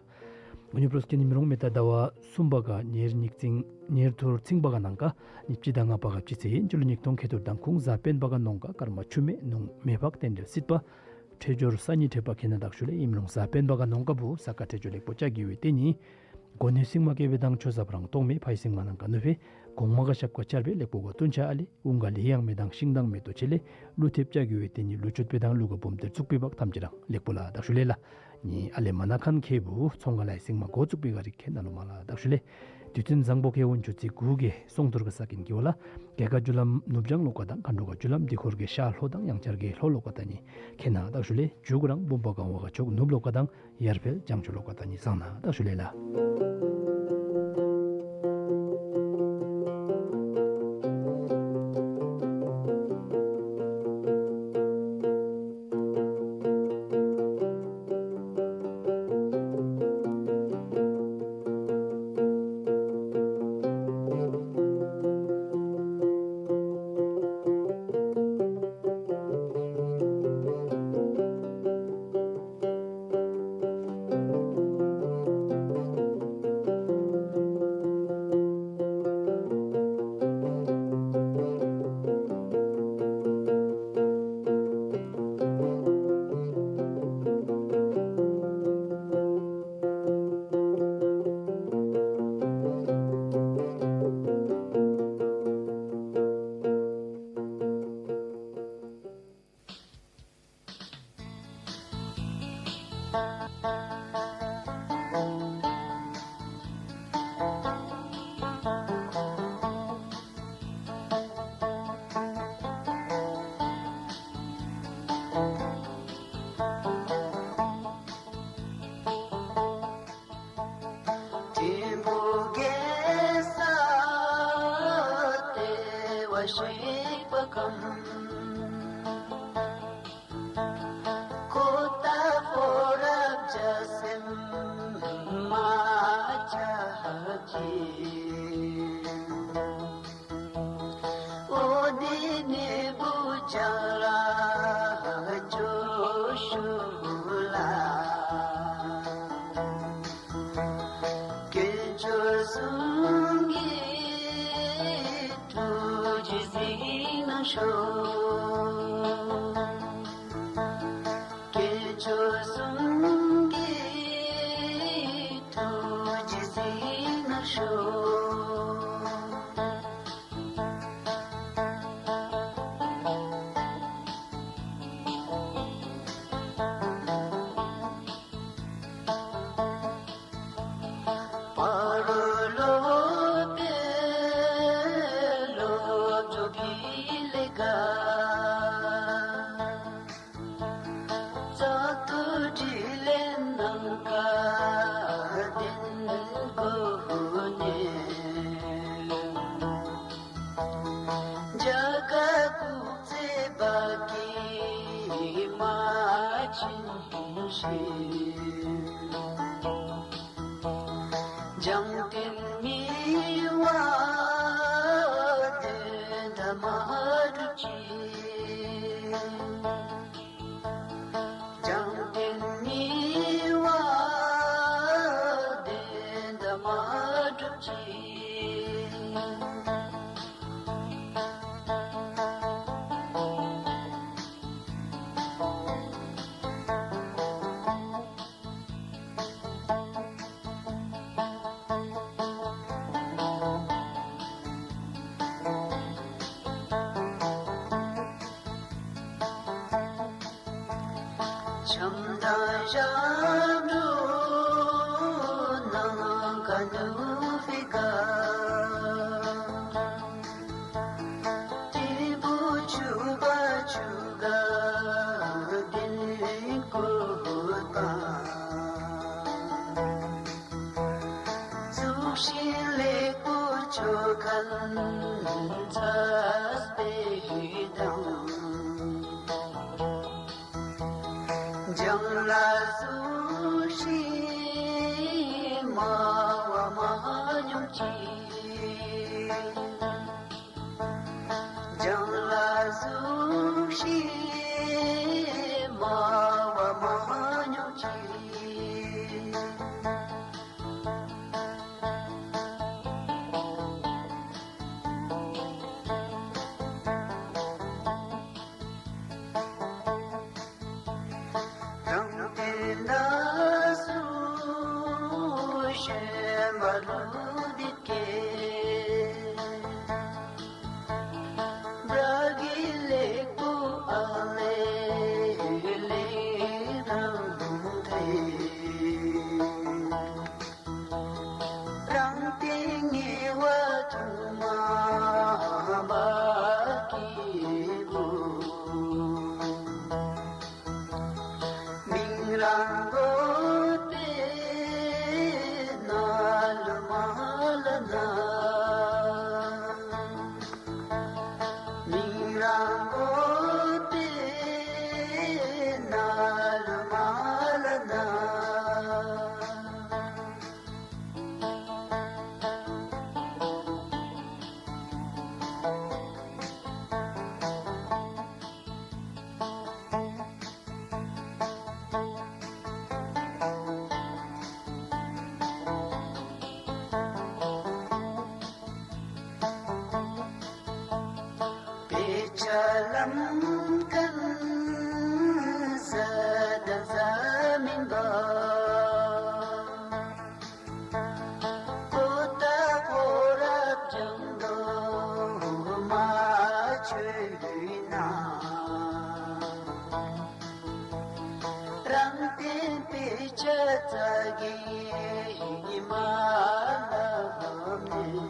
འོ་ནི་པྲོས་ཀྱི་ནི་མི་རོང་མེ་ཏ་ཟླ་བ་གསུམ་པ་ག་ཉེར་ཉིག་ཙིང་ཉེར་ཐུར་ཚིང་པ་ག་ནང་ག་ཉིབ་ཅི་དང་ལྔ་པ་ག་ཅི་ཚེ་ཡིན་སྤྱི་ལོ་ཉིག་སྟོང་ཁེ་ཐུར་དང་ཁུང་ཟ་པེན་པ་ག་ནོང་ག་ཀརྨ་ཆུ་མེ་ནོང་མེ་ཕག་རྟེན་འབྲེལ་སྲིད་པ་ཁྲེ་ཇོར་ས་ཉི་ཁྲེ་པ་ཁེ་ན་དག་ཞུ་ལེ། ཨིམ་རུང་ཟ་པེན་པ་ག་ནོང་ག་བུ་ས་ཀ་ཁྲེ་ཇོ་ལེགས་པོ་ཅ་གི་ཝེ་ཏེ་ནི་གོ་ནེ་སིང་མ་ཀེ་བེ་དང་ཆོ་ས་བྲང་ཏོང་མེ་ཕའི་སིང་མ་ནང་ག་ནུ་ཕེ་གོང་མ་ག་ཤབ་ག་ཆར་བེ་ལེགས་པོ་ག་ཏུན་ཆ་ཨ་ལེ། ཨུང་ག་ལི་ཡང་མེ་དང་ཤིང་དང་མེ་ཏོ་ཆེ་ལེ་ལུ་ཐེབ་ཅ་གི་ཝེ་ཏེ་ནི་ལུ་ཆུད་པེ་དང་ལུ་ག་བུམ་ཏེར་ཙུག་པེ་བག་ཐམས་ཅད་རང་ལེགས་པོ་ལ་དག་ཞུ་ལེ་ལ། ནི་ཨ་ལེ་མ་ན་ཁན་ཁེ་བུ་ཚོང་ཁང་ལའི་སིང་མ་གོ་ཙུག་པེ་ག་རིག་ཁེ་ན་ལོ་མ་ལ་དག་ཞུ་ལེ། དུས་ཚོད་བཟང་པོ་ཁེ་འུན་ཆུ་ཚིག་གུ་གེ་སོང་ཐུར་ག་ས་ཀིན་གི་ཝ་ལ། རྒྱ་གར་ཇུ་ལམ་ནུབ་བྱང་ལོ་ག་དང་མཁའ་འགྲོ་ག་ཇུ་ལམ་དི་ཧོར་གི་ཤར་ལྷོ་དང་ཡང་ཆར་གི་ལྷོ་ལོ་ག་ད་ནི་ཁེ་ན་དག་ཞུ་ལེ། ཇུག་རང་བུམ་པ་གང་བ་ག་ཕྱོགས་ནུབ་ལོ་ག་དང་ཡར་འཕེལ་བྱང་ཕྱོགས་ལོ་ག་ད་ནི་སང་ན་དག་ཞུ་ལེ་ལ། གསུང་གི་ཐུགས་རྗེས་གཟིགས་གནང་ཤོག། དཀོན་མཆོག་གསུང་གི་ཐུགས་རྗེས་གཟིགས་གནང་ཤོག། སྤ་རོ་སློབ་དཔོན་སློབ་གྲོགས་ཕི་ལེ་ག་བཙག་འཐུ་དྲིན་ལན་གནང་ཁ་དན་གོ་ནས། རྒྱ་གར་སྐུ་ཚེ་བ་གི་མ་ཆིན་ཤིང་། འཇམ་ཐིང་མི་བ་དོན་དག་མ་འགྲུབ་ཅིག། འཇམ་ཐིང་མི་བ་དོན་དག་མ་འགྲུབ་ཅིག། བྱམས་དང་ཞབས་དྲུང་གནང་ག་ནུབ་ཕི་ག། ཏི་བུ་ཆུ་བ་ཆུ་ག་དིན་ཀུ་ཏང་། གཟུགས་ཤིང་ལེགས་པོ་ཆོ་ག་ཚ་སྤེ་དང་། འཇང་ལ་གཟུགས་ཤིང་མ་བ་མ་ཉུང་ཅིག། འཇང་ལ་གཟུགས་ཤིང་མ་བ་མ་ཉུང་ཅིག། རང་དོན་ལ་སུ་ཞེན་པ་ལུ་འདི་སྐད། བྲག་གི་ལེགས་པོ་ཨ་ལེ་ལེ་རང་དོན། རང་སྟེང་ངེས་པ་ཐུན་མོང་མ་སྐྱེས་བུ། མིང་རང་གོ་སྟེ་ན་ལུ་མ་ལ་ན། མིང་རང་གོ་སྟེ་ན་ལུ་མ་ལ་ན། དཔེ་ཆ་ལམ་ཁ་ཟ་དང་ཟ་མེན་པ། ཁོ་ཐག་ཁོ་རབ་སྦྱང་དོ་མ་ཆོད་ན། རང་སྟེང་དཔེ་ཆ་ཙ་གི་མ་ལམ་ནི།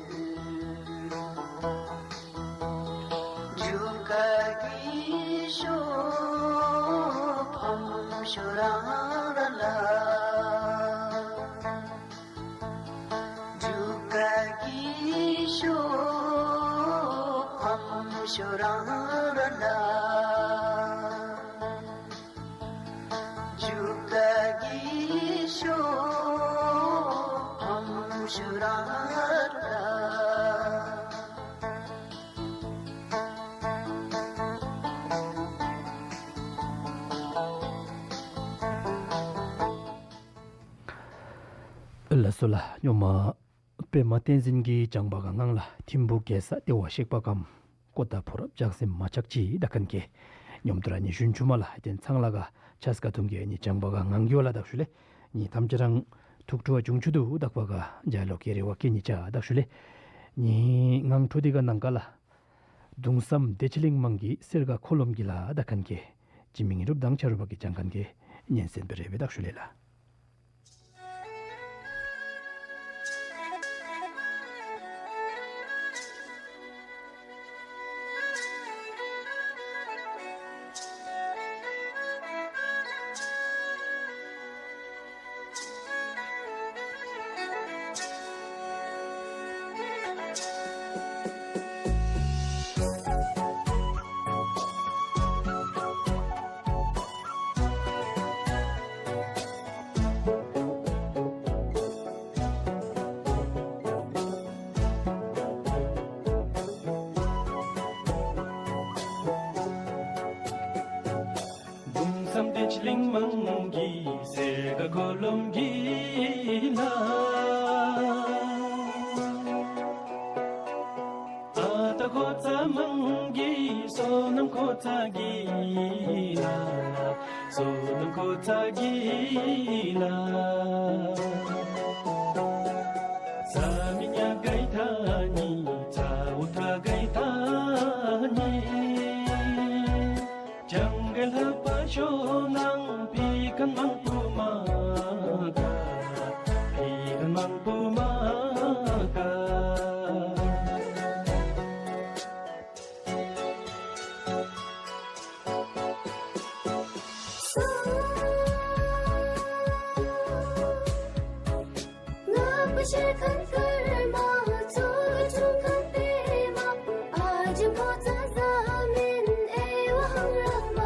རྒྱུ་སྐར་གྱི་ཤོག་ཕམ་ཤོ་རང་ར་ལ། རྒྱུ་སྐར་གྱི་ཤོག་ཕམ་ཤོ་རང་ར་ལ། རྒྱུ་སྐར་གྱི་ཤོག་ཕམ་ཤོ་རང་ར་ལ། ལགས་སོ་ལགས། སྨྱོན་མ་ པདྨ་བསྟན་འཛིན་གྱིས་བྱང་པ་ག་ངང་ལ་ཐིམ་ཕུག་རྒྱལ་ས་བདེ་བར་གཤེགས་པ་གམ། ཀོ་ཏ་ཕོ་རབ་ལྕགས་སྲིངམ་མ་ཆགས་ཅི་དག་ཁན་གེ། ཉོམ་ཐོར་ཨ་ནི་ཞུན་ཆུ་མ་ལ་ཏེན་ཚང་ལ་ག་ཆས་ཀ་ཐུམ་གེ་ཨ་ནི་བྱང་པ་ག་ངང་གི་ཝ་ལ་དག་ཞུ་ལེ། ནི་ཐམས་ཅད་རང་ཐུགས་སྤྲོ་བ་འབྱུང་ཚུལ་དུ་དག་པ་ག་ཇ་ལོ་ཀེ་རེ་བ་ཀེ་ནི་ཅ་དག་ཞུ་ལེ། ནི་ངང་ཁྲོ་འདི་ག་ནང་ཀ་ལ་གདུང་བསམ་བདེ་ཆེན་གླིང་མང་གི་གསེར་ཁ་འཁོར་ལོ་གི་ལ་དག་ཁན་གེ། ཅི་མིང་རུབ་དང་ཆ་རུབ་པ་གི་ཅང་ཁན་གེ་ཉན་སེན་པེ་རེ་བེ་དག་ཞུ་ལེ་ལ། གདུང་བསམ་བདེ་ཆེན་གླིང་མང་གི་གསེར་ཁ་འཁོར་ལོ་གི་ལ། ཨ་ཏ་ཁོ་ཚ་མང་གི་བསོད་ནམས་ཁོ་ཚ་གི་ལ། བསོད་ནམས་ཁོ་ཚ་གི་ལ། ཚ་མི་ཉ་གའི་ཐ་ནི་ཚ་འུ་ཐ་གའི་ཐ་ནི། ཇང་གི་ལྷ་པ་ཤོ་ནང་ཕི་ཁན་མང་པོ་མ་ག། ཕི་ཁན་མང་པོ་མ་ག། ང་པ་ཤར་ཁན་ཀརྨ་ཚོགས་ཆུང་ཁན་པདྨ་ཨ་ཇམ་ཕོ་ཚ་ཟ་མེན་ཨེ་ཝ་ཧང་ར་མ་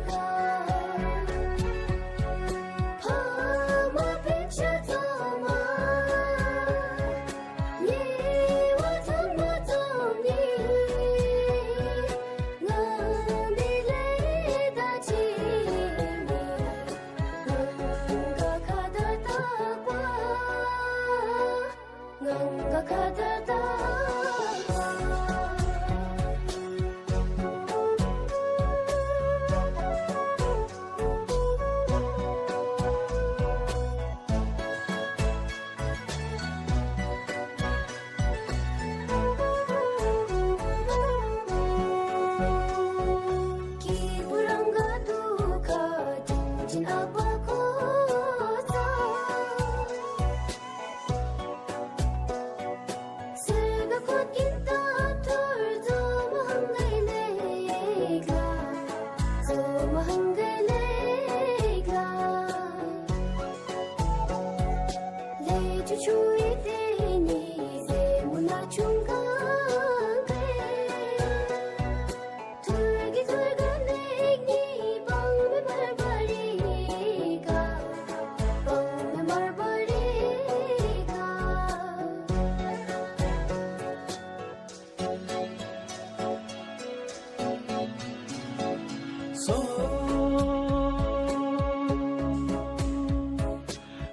ག། ཕ་མ་པེན་ཤ་ཚོ་མ་ཉེ་བ་ཚང་མ་ཚོགས་ནི། ང་མི་ལེ་ད་ཅི་ནི། ང་ཀ་ཁ་དར་ཏག་པ། ང་ཀ་ཁ་དར་ཏག་པ། སྐྱེས་བུ་རང་ག་དུ་ཁ་ཅིན་ཅིན་ཨ་པ་ཁོ་ཚ། སེར་ག་ཁོ་ཀིན་ཏ་ཐོར་ཛོ་མ་ཧང་གའི་ལེ་ག། ཛོ་མ་ཧང་གའི་ལེ་ག། ལེ་ཆུ་ཆུ་ཡི་ཏེ་ནི་ཟེ་མུ་ན་ཆུང་ག་གའི། ཐུར་གི་ཐུར་ག་ནེག་ནི་པང་མེ་མར་བ་རི་ག། པང་མེ་མར་བ་རི་ག། སོ།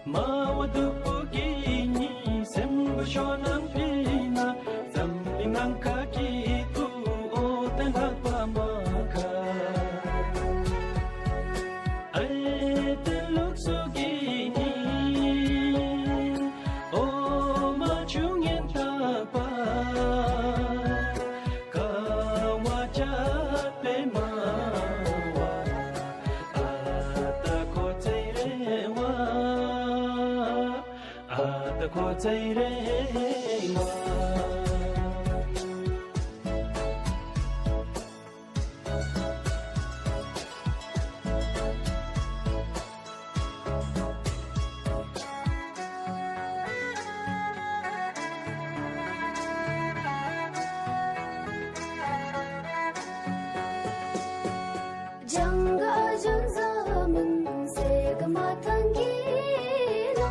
མ་བ་དུ་པུ་གི་ནི་སེམས་བུ་ཤོ་ནང་ཕི་ན་ཙམ་ལི་ནང་ཁ་གི་ཐུ་ཨོ་ཏེ་ལྷག་པ་མ་ཁ། ཨའི་ཏེ་ལུགས་སུ་གི་ནི་ཨོ་མ་ཆུང་ངན་ཐག་པ། ཀ་བ་ཅ་པེ་མ་བ། ཨ་ཏ་ཁོ་ཚེ་རེ་བ། ཨ་ཏ་ཁོ་ཚེ་རེ་བ། ཇང་ག་ཇང་ཟ་མིན་སེ་ག་མ་ཐང་གི་ལ།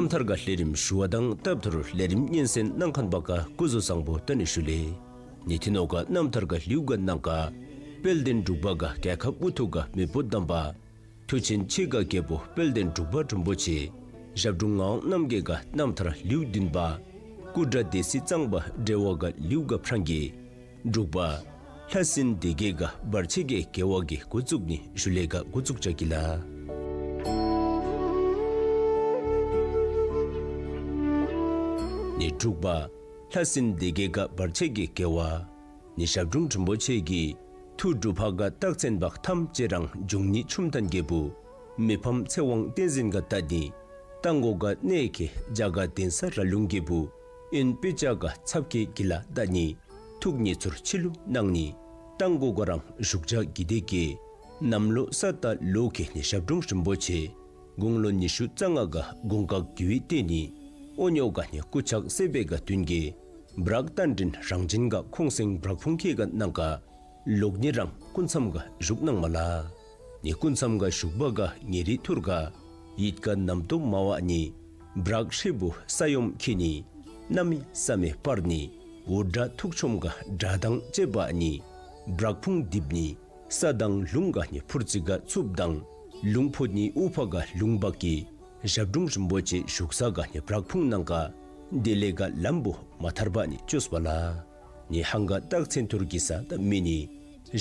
རྣམ་ཐར་ག་ལས་རིམ་ཞུ་བ་དང་སྟབས་ཐུར་ལས་རིམ་སྙན་གསན་གནང་མཁན་པ་ག་སྐུ་གཟུགས་བཟང་པོ་བདེ་ལེགས་ཞུ་ལེ། ནི་ཐི་ནོ་ག་རྣམ་ཐར་ག་ལེའུ་ག་ནང་ག་དཔལ་ལྡན་འབྲུག་པ་ག་རྒྱལ་ཁབ་ཨུ་ཐུ་ག་མེ་ཕོ་དམ་པ་མཐུ་ཆེན་ཆེ་ག་རྒྱལ་པོ་དཔལ་ལྡན་འབྲུག་པ་རིན་པོ་ཆེ་ཞབས་དྲུང་ངག་དབང་རྣམ་རྒྱལ་ག་རྣམ་ཐར་ལེའུ་བདུན་པ་སྐུ་འདྲ་སྡེ་སྲིད་གཙང་པ་འབྲེལ་བ་ག་ལེའུ་ག་ཕྲང་གི་འབྲུག་པ་ལྷ་སྲིན་སྡེ་བརྒྱད་ག་བར་ཆད་གི་རྒྱལ་བ་གི་འགོ་བཙུགས་ནི་ཞུ་ལེ་ག་འགོ་བཙུགས་བྱ་གི་ལ། ནི་འབྲུག་པ་ལྷ་སྲིན་སྡེ་བརྒྱད་ག་བར་ཆད་གི་རྒྱལ་བ་ནི་ཞབས་དྲུང་རིན་པོ་ཆེ་གི་ཐུགས་སྒྲུབ་པ་ག་རྟགས་མཚན་བག་ཐམས་ཅད་རང་འབྱུང་གནས་ཆུམ་ཐང་རྒྱལ་བུ་མི་ཕམ་ཚེ་དབང་བསྟན་འཛིན་ག་ད་ནི་རྟ་མགོ་ག་གནས་ཁེ་རྒྱ་ག་གདན་ས་ར་ལུང་རྒྱལ་བུ་ཨིན་པི་ཅ་ག་ཚབ་ཁེ་གི་ལ་ད་ནི་ཐུགས་ཉེ་ཚུར་ཕྱི་ལུ་གནང་ནི་རྟ་མགོ་ག་རང་བཞུགས་བྱ་གི་དེ་གི་གནམ་ལོ་ས་རྟ་ལོ་ཁེ་ནི་ཞབས་དྲུང་རིན་པོ་ཆེ་དགུང་ལོ་ཉི་ཤུ་རྩ་ལྔ་ག་དགུང་ག་གི་བི་ཏེ་ནི་ཨོ་ཉོ་ག་ནི་སྐུ་ཕྱག་སེ་བེ་ག་དུན་གི་བྲག་རྟ་མགྲིན་རང་བྱོན་ག་ཁོང་སེང་བྲག་ཕུང་ཁེ་ག་ནང་ག་ལོག་ནི་རང་སྐུ་མཚམས་ག་བཞུགས་གནང་མ་ལ། ནི་སྐུ་མཚམས་ག་བཞུགས་པ་ག་ཉེ་རི་ཐུར་ག་ཡིད་ག་ནམ་སྟོང་མ་བ་ནི་བྲག་ཧྲིལ་བུ་ས་ཡོམ་ཁེ་ནི་གནམ་མེད་ས་མེད་སྤར་ནི་འུར་སྒྲ་ཐུག་ཆོམ་ག་སྒྲ་དང་བཅས་པ་ནི་བྲག་ཕུང་རྡིབ་ནི་ས་དང་ལུང་ག་ནི་འཕུར་རྩི་ག་འཚུབ་དང་ལུང་ཕོ་ནི་དབུ་ཕ་ག་ལུང་འབག་གི་ཞབས་དྲུང་རིན་པོ་ཆེ་བཞུགས་ས་ག་ནི་བྲག་ཕུང་ནང་ག་དེ་ལས་ག་ལམ་བུ་མ་ཐར་པ་ནི་བཅོས་པ་ལ། ནི་ཧང་ག་རྟགས་མཚན་ཐུར་གི་ས་ད་མི་ནི་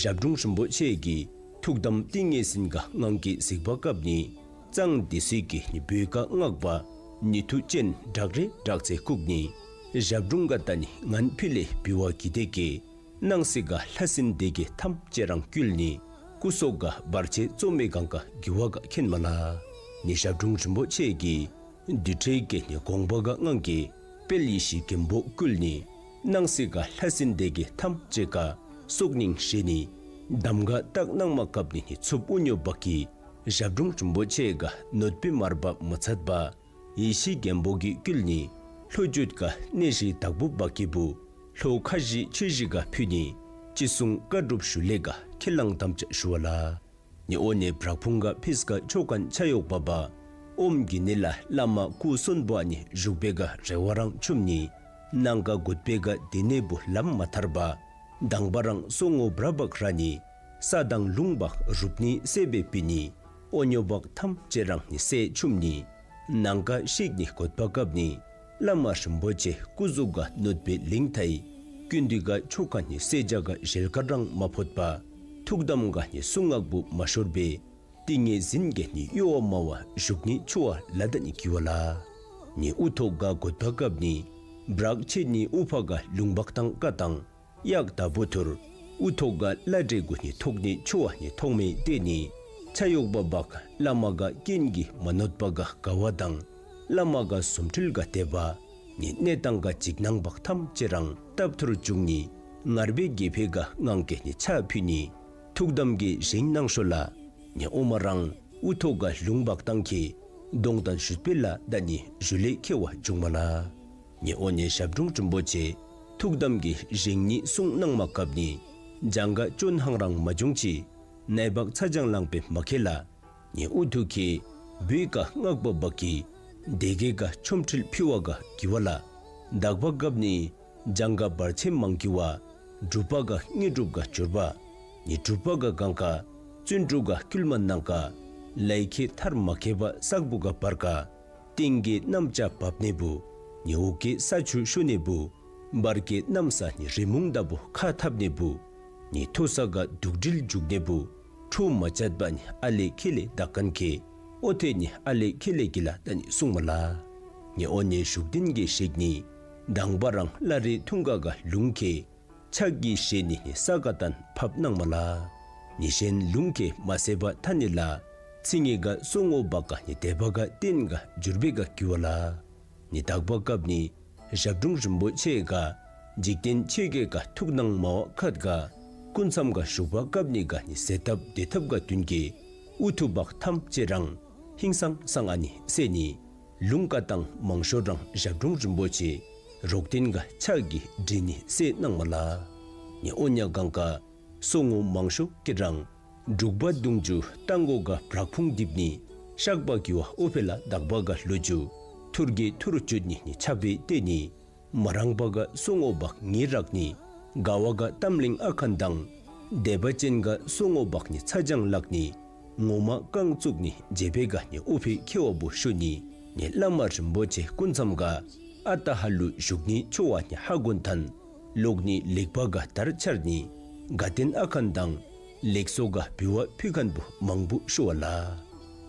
ཞབས་དྲུང་རིན་པོ་ཆེ་གི་ཐུགས་དམ་ཏིང་ངེ་འཛིན་ག་ངང་གི་གཟིགས་པ་སྐབས་ནི་གཙང་སྡེ་སྲིད་ཀྱི་ནི་བོད་ཀ་སྔགས་པ་ནི་མཐུ་ཅན་བྲག་རི་བྲག་རྩེ་བཀུག་ནི་ཞབས་དྲུང་ག་ད་ནི་ངན་ཕི་ལེ་བི་བ་གི་དེ་གི་སྣང་སྲིད་ག་ལྷ་སྲིན་སྡེ་བརྒྱད་ཐམས་ཅད་རང་བསྐུལ་ནི་སྐུ་སྲོག་ག་བར་ཆད་རྩོམ་མེ་གང་ག་གི་བ་ག་མཁྱེན་མ་ལ། ནི་ཞབས་དྲུང་རིན་པོ་ཆེ་གི་འདི་ཁྲེ་གེ་ནི་དགོངས་པ་ག་ངང་གི་དཔལ་ཡེ་ཤེས་མགོན་པོ་བསྐུལ་ནི་སྣང་སྲིད་ག་ལྷ་སྲིན་སྡེ་བརྒྱད་ཐམས་ཅད་ག་སྲོག་སྙིང་ཤེས་ནི་གདམས་ག་བཏགས་གནང་མ་སྐབས་ནི་ནི་ཚུབ་དབུ་ཉོ་བག་གི་ཞབས་དྲུང་རིན་པོ་ཆེ་ག་གནོད་པའི་མར་པ་མ་ཚད་པ་ཡེ་ཤེས་མགོན་པོ་གི་བསྐུལ་ནི་ལྷོ་བརྒྱུད་ག་གནས་གཞི་དྭགས་པོ་བག་གི་བུ་ལྷོ་ཁ་བཞི་ཆོས་གཞི་ག་ཕུལ་ནི་ཅི་གསུང་བཀའ་སྒྲུབ་ཞུ་ལེ་ག་ཁས་བླངས་དམ་བཅའ་ཞུ་བ་ལ། ནི་ཨོ་ནེ་བྲག་ཕུང་ག་ཕིས་ག་ཆོ་མཁན་ཆ་ཡོག་པ་བ་ཨོམ་གི་ནི་ལ་བླ་མ་སྐུ་གསོན་པོ་ཨ་ནི་བཞུགས་པེ་ག་རེ་བ་རང་ཆུམ་ནི་ནང་ག་གུད་པེ་ག་དེ་ནེ་བུ་ལམ་མ་ཐར་པ་དང་པ་རང་སོ་ངོ་བྲ་བག་ར་ནི་ས་དང་ལུང་བག་རུབ་ནི་སེ་བེ་པི་ནི་ཨོ་ཉོ་བག་ཐམས་ཅད་རང་ནི་སེ་ཆུམ་ནི་ནང་ག་ཤིག་ནི་གུད་པ་སྐབས་ནི་བླ་མ་རིན་པོ་ཆེ་སྐུ་གཟུགས་ག་གནོད་པའི་ལིང་ཐའི་ཀུན་འདུས་ག་ཆོ་ག་ནི་སེ་ཇ་ག་ཞལ་དཀར་རང་མ་ཕོད་པ་ཐུགས་དམ་ག་ནི་གསུང་ངག་བུ་མ་ཤོར་བེ་ཏིང་ངེ་འཛིན་ག་ནི་གཡོ་བ་མ་བ་བཞུགས་ནི་ཆུ་བ་ལ་ད་ནི་གི་བ་ལ། ནི་ཨུ་ཐོག་ག་གུད་པ་སྐབས་ནི་བྲག་ཆེ་ནི་ཨུ་ཕ་ག་ལུང་བག་དང་ཀ་དང་གཡག་ད་བུ་ཐུར་ཨུ་ཐོག་ག་བླ་བྲེ་གུ་ནི་ཐོག་ནི་ཆུ་བ་ནི་ཐོག་མེ་ཏེ་ནི་ཆ་ཡོག་པ་བག་བླ་མ་ག་རྐྱེན་གི་མ་གནོད་པ་ག་ག་བ་དང་བླ་མ་ག་སུམ་ཁྲིལ་ག་དེ་བ་ནི་གནས་དང་ག་འཇིགས་སྣང་བག་ཐམས་ཅད་རང་སྟབས་ཐུར་བྱུང་ནི་ངར་བེ་དགེ་ཕེ་ག་ངང་གེ་ནི་ཆ་ཕུ་ནི་ཐུགས་དམ་གི་ཞིང་ནང་ཤོ་ལ། ནི་ཨོ་མ་རང་ཨུ་ཐོག་ག་ལུང་བག་དང་ཁེ་གདོང་དང་ཞུད་པེ་ལ་ད་ནི་ཞུ་ལེ་ཁེ་བ་བྱུང་མ་ལ། ནི་ཨོ་ནེ་ཞབས་དྲུང་རིན་པོ་ཆེ་ཐུགས་དམ་གི་ཞིང་ནི་གསུང་གནང་མ་སྐབས་ནི་ལྗང་ག་ཅོན་ཧང་རང་མ་བྱུང་ཅི། ནའི་འབག་ཚ་གྱང་ལང་པའི་མ་ཁེ་ལ། ནི་ཨུ་ཐུ་ཁེ་བོད་ཀ་སྔགས་པ་འབག་གི་སྡེ་དགེ་ག་ཆོམ་ཁྲིལ་ཕི་བ་ག་གི་བ་ལ། དག་པ་སྐབས་ནི་འཇང་ག་བར་ཆད་མང་གི་བ། གྲུབ་པ་ག་དངོས་གྲུབ་ག་འབྱོར་བ། ནི་གྲུབ་པ་ག་གང་ག་བརྩོན་འགྲུས་ག་སྐུལ་མ་གནང་ག་ལའི་ཁེ་ཐར་མ་ཁེ་བ་སག་བུ་ག་བར་ག་སྟེང་གི་གནམ་ལྕགས་བབ་ནི་བུ། ནི་འོག་གི་ས་ཆུ་ཤུ་ནི་བུ། བར་གི་གནམ་ས་ནི་རི་མུང་ད་བུ་ཁ་འཐབ་ནི་བུ། ནི་མཐོ་ས་ག་དུག་སྒྲིལ་འཇུག་ནི་བུ། ཁྲོ་མ་ཅད་པ་ནི་ཨ་ལེ་ཁེ་ལེ་དག་ཁན་ཁེ། ཨོ་ཐེ་ནི་ཨ་ལེ་ཁེ་ལེ་གི་ལ་ད་ནི་སུང་མ་ལ། ནི་ཨོ་ནི་ཞུགས་ཏེན་གི་ཤིག་ནི་དང་པ་རང་བླ་རེ་ཐུང་ག་ག་ལུང་ཁེ་ཕྱག་གི་ཞེ་ནི་ནི་ས་ག་ཏན་ཕབ་གནང་མ་ལ། ནི་གཞན་ལུང་ཁེ་མ་སེ་བ་ཐ་ནི་ལ། ཚིང་ངེ་ག་སོ་ངོ་བག་ག་ནི་དེ་བ་ག་ཏེན་ག་འགྱུར་བེ་ག་གི་བ་ལ། ནི་དག་པ་སྐབས་ནི་ཞབས་དྲུང་རིན་པོ་ཆེ་ག་འཇིག་རྟེན་ཆོས་བརྒྱད་ག་ཐུགས་སྣང་མ་བ་ཁད་ག་སྐུ་མཚམས་ག་ཞུགས་པ་སྐབས་ནི་ག་ནི་ཟེ་ཐབ་དེ་ཐབ་ག་དུན་གི་ཨུ་ཐུ་བག་ཐམས་ཅད་རང་ཧིང་སང་སང་ཨ་ནི་སེ་ནི། ལུང་ཀ་དང་མང་ཤོས་རང་ཞབས་དྲུང་རིན་པོ་ཆེ་རོག་ཏེན་ག་ཕྱག་གི་དྲི་ནི་སེ་གནང་མ་ལ། ནི་ཨོ་ཉ་གང་ག་སོ་ངོ་མང་ཤོས་ཀེ་རང་འབྲུག་པ་གདུང་རྒྱུད་རྟ་མགོ་ག་བྲག་ཕུང་རྡིབ་ནི་ཤག་པ་གི་བ་ཨོ་ཕེ་ལ་དག་པ་ག་ལུ་རྒྱུ་ཐུར་གི་ཐུར་བཅུད་ནི་ནི་ཆ་བེ་ཏེ་ནི། མ་རང་པ་ག་སོ་ངོ་བག་ངེ་རག་ནི་ག་བ་ག་གཏམ་གླིང་ཨ་ཁན་དང་། སྡེ་པ་ཅན་ག་སོ་ངོ་བག་ནི་ཚ་གྱང་ལག་ནི་ངོ་མ་རྐང་བཙུགས་ནི་རྗེ་བེ་ག་ནི་ཨོ་ཕེ་ཁེ་བ་བུ་ཤུ་ནི། ནི་བླ་མ་རིན་པོ་ཆེ་སྐུ་མཚམས་ག་ཨ་ཏ་ཧ་ལུ་ཞུགས་ནི་ཆོ་བ་ནི་ཧ་གོན་ཐན་ལོག་ནི་ལེགས་པ་ག་དར་འཕྱར་ནི་ག་ཏེན་ཨ་ཁན་དང་ལེགས་སོ་ག་བི་བ་ཕི་ཁན་བུ་མང་བུ་ཤུ་བ་ལ།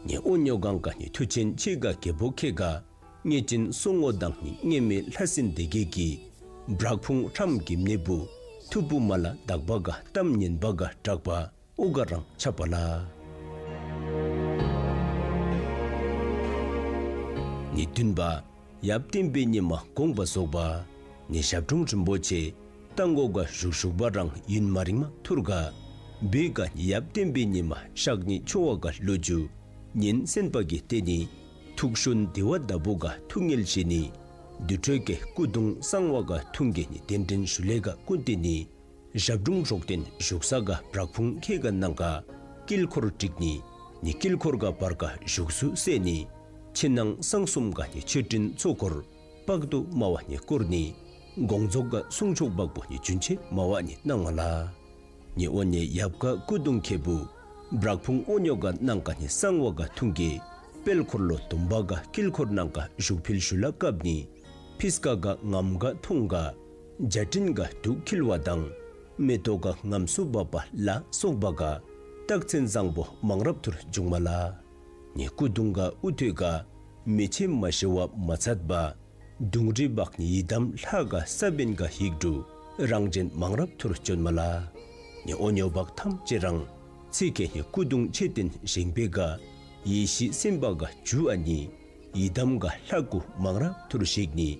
ནི་ཨོ་ཉོ་གང་ག་ནི་མཐུ་ཆེན་ཆེ་ག་གེ་བོ་ཁེ་ག་ངེ་ཅིན་སོ་ངོ་དང་ནི་ངེ་མེ་ལྷ་སྲིན་སྡེ་བརྒྱད་ཀྱི་བྲག་ཕུང་ཁྲམ་གིམ་ནེ་བུ་ཐུ་བུ་མ་ལ་དག་པ་ག་གཏམ་ཉན་པ་ག་དྲག་པ་ཨོ་ག་རང་ཆ་པ་ལ། ནི་བདུན་པ་ཡབ་བསྟན་པའི་ཉི་མ་དགོངས་པ་རྫོགས་པ། ནི་ཞབས་དྲུང་རིན་པོ་ཆེ་རྟ་མགོ་ག་བཞུགས་བཞུགས་པ་རང་ཡུན་མ་རིང་མ་ཐུར་ག་བོད་ག་ཡབ་བསྟན་པའི་ཉི་མ་ཤག་ནི་ཆོ་བ་ག་ལུ་རྒྱུ་ཉིན་སེན་པ་གི་ཏེ་ནི་ཐུགས་ཤུན་དི་བ་ད་བུ་ག་ཐུགས་ངལ་ཞི་ནི་དུར་ཁྲོད་ཀྱི་སྐུ་གདུང་གསང་བ་ག་ཐུང་གི་ནི་གདན་འདྲེན་ཞུ་ལེ་ག་ཀུན་ཏེ་ནི་ཞབས་དྲུང་རོག་ཏེན་བཞུགས་ས་ག་བྲག་ཕུང་ཁེ་ག་ནང་ག་དཀྱིལ་འཁོར་བསྒྲིགས་ནི་ནི་དཀྱིལ་འཁོར་ག་བར་ག་བཞུགས་སུ་གསལ་ནི་ཕྱི་ནང་གསང་གསུམ་ག་ནི་མཆོད་སྤྲིན་ཚོགས་འཁོར་དཔག་ཏུ་མ་བ་ནི་བསྐོར་ནི་དགོངས་རྫོགས་ག་གསུང་མཆོག་བག་པོ་ནི་རྒྱུན་ཆད་མ་བ་ནི་གནང་མ་ལ། ནི་ཨོ་ནི་ཡབ་ག་སྐུ་གདུང་ཁེ་བུ་བྲག་ཕུང་ཨོ་ཉོ་ག་ནང་ག་ནི་གསང་བ་ག་ཐུང་གི་དཔལ་འཁོར་ལོ་དུམ་པ་ག་དཀྱིལ་འཁོར་ནང་ག་བཞུགས་ཕིལ་ཞུ་ལ་སྐབས་ནི་ཕིས་ཀ་ག་ངམ་ག་ཐོང་ག་འཇའ་སྤྲིན་ག་དུག་འཁྱིལ་བ་དང་མེ་ཏོག་ག་ངམ་སུ་བབ་པ་ལ་སོགས་པ་ག་རྟགས་མཚན་བཟང་པོ་མང་རབ་ཐུར་འབྱུང་མ་ལ། ནི་སྐུ་གདུང་ག་ཨུ་ཐོད་ག་མེ་ཆེན་མ་ཤི་བ་མ་ཚད་པ་གདུང་རི་བག་ནི་ཡི་དམ་ལྷ་ག་ས་བོན་ག་ཡིག་འབྲུ་རང་བྱོན་མང་རབ་ཐུར་བྱོན་མ་ལ། ནི་ཨོ་ཉོ་བག་ཐམས་ཅད་རང་ཚེ་ཁེ་ནི་སྐུ་གདུང་མཆོད་རྟེན་བཞེངས་པེ་ག་ཡེ་ཤེས་སེམས་དཔའ་ག་ཇུ་ཨ་ནི་ཡི་དམ་ག་ལྷ་སྐུ་མང་རབ་ཐུར་བཞེངས་ནི་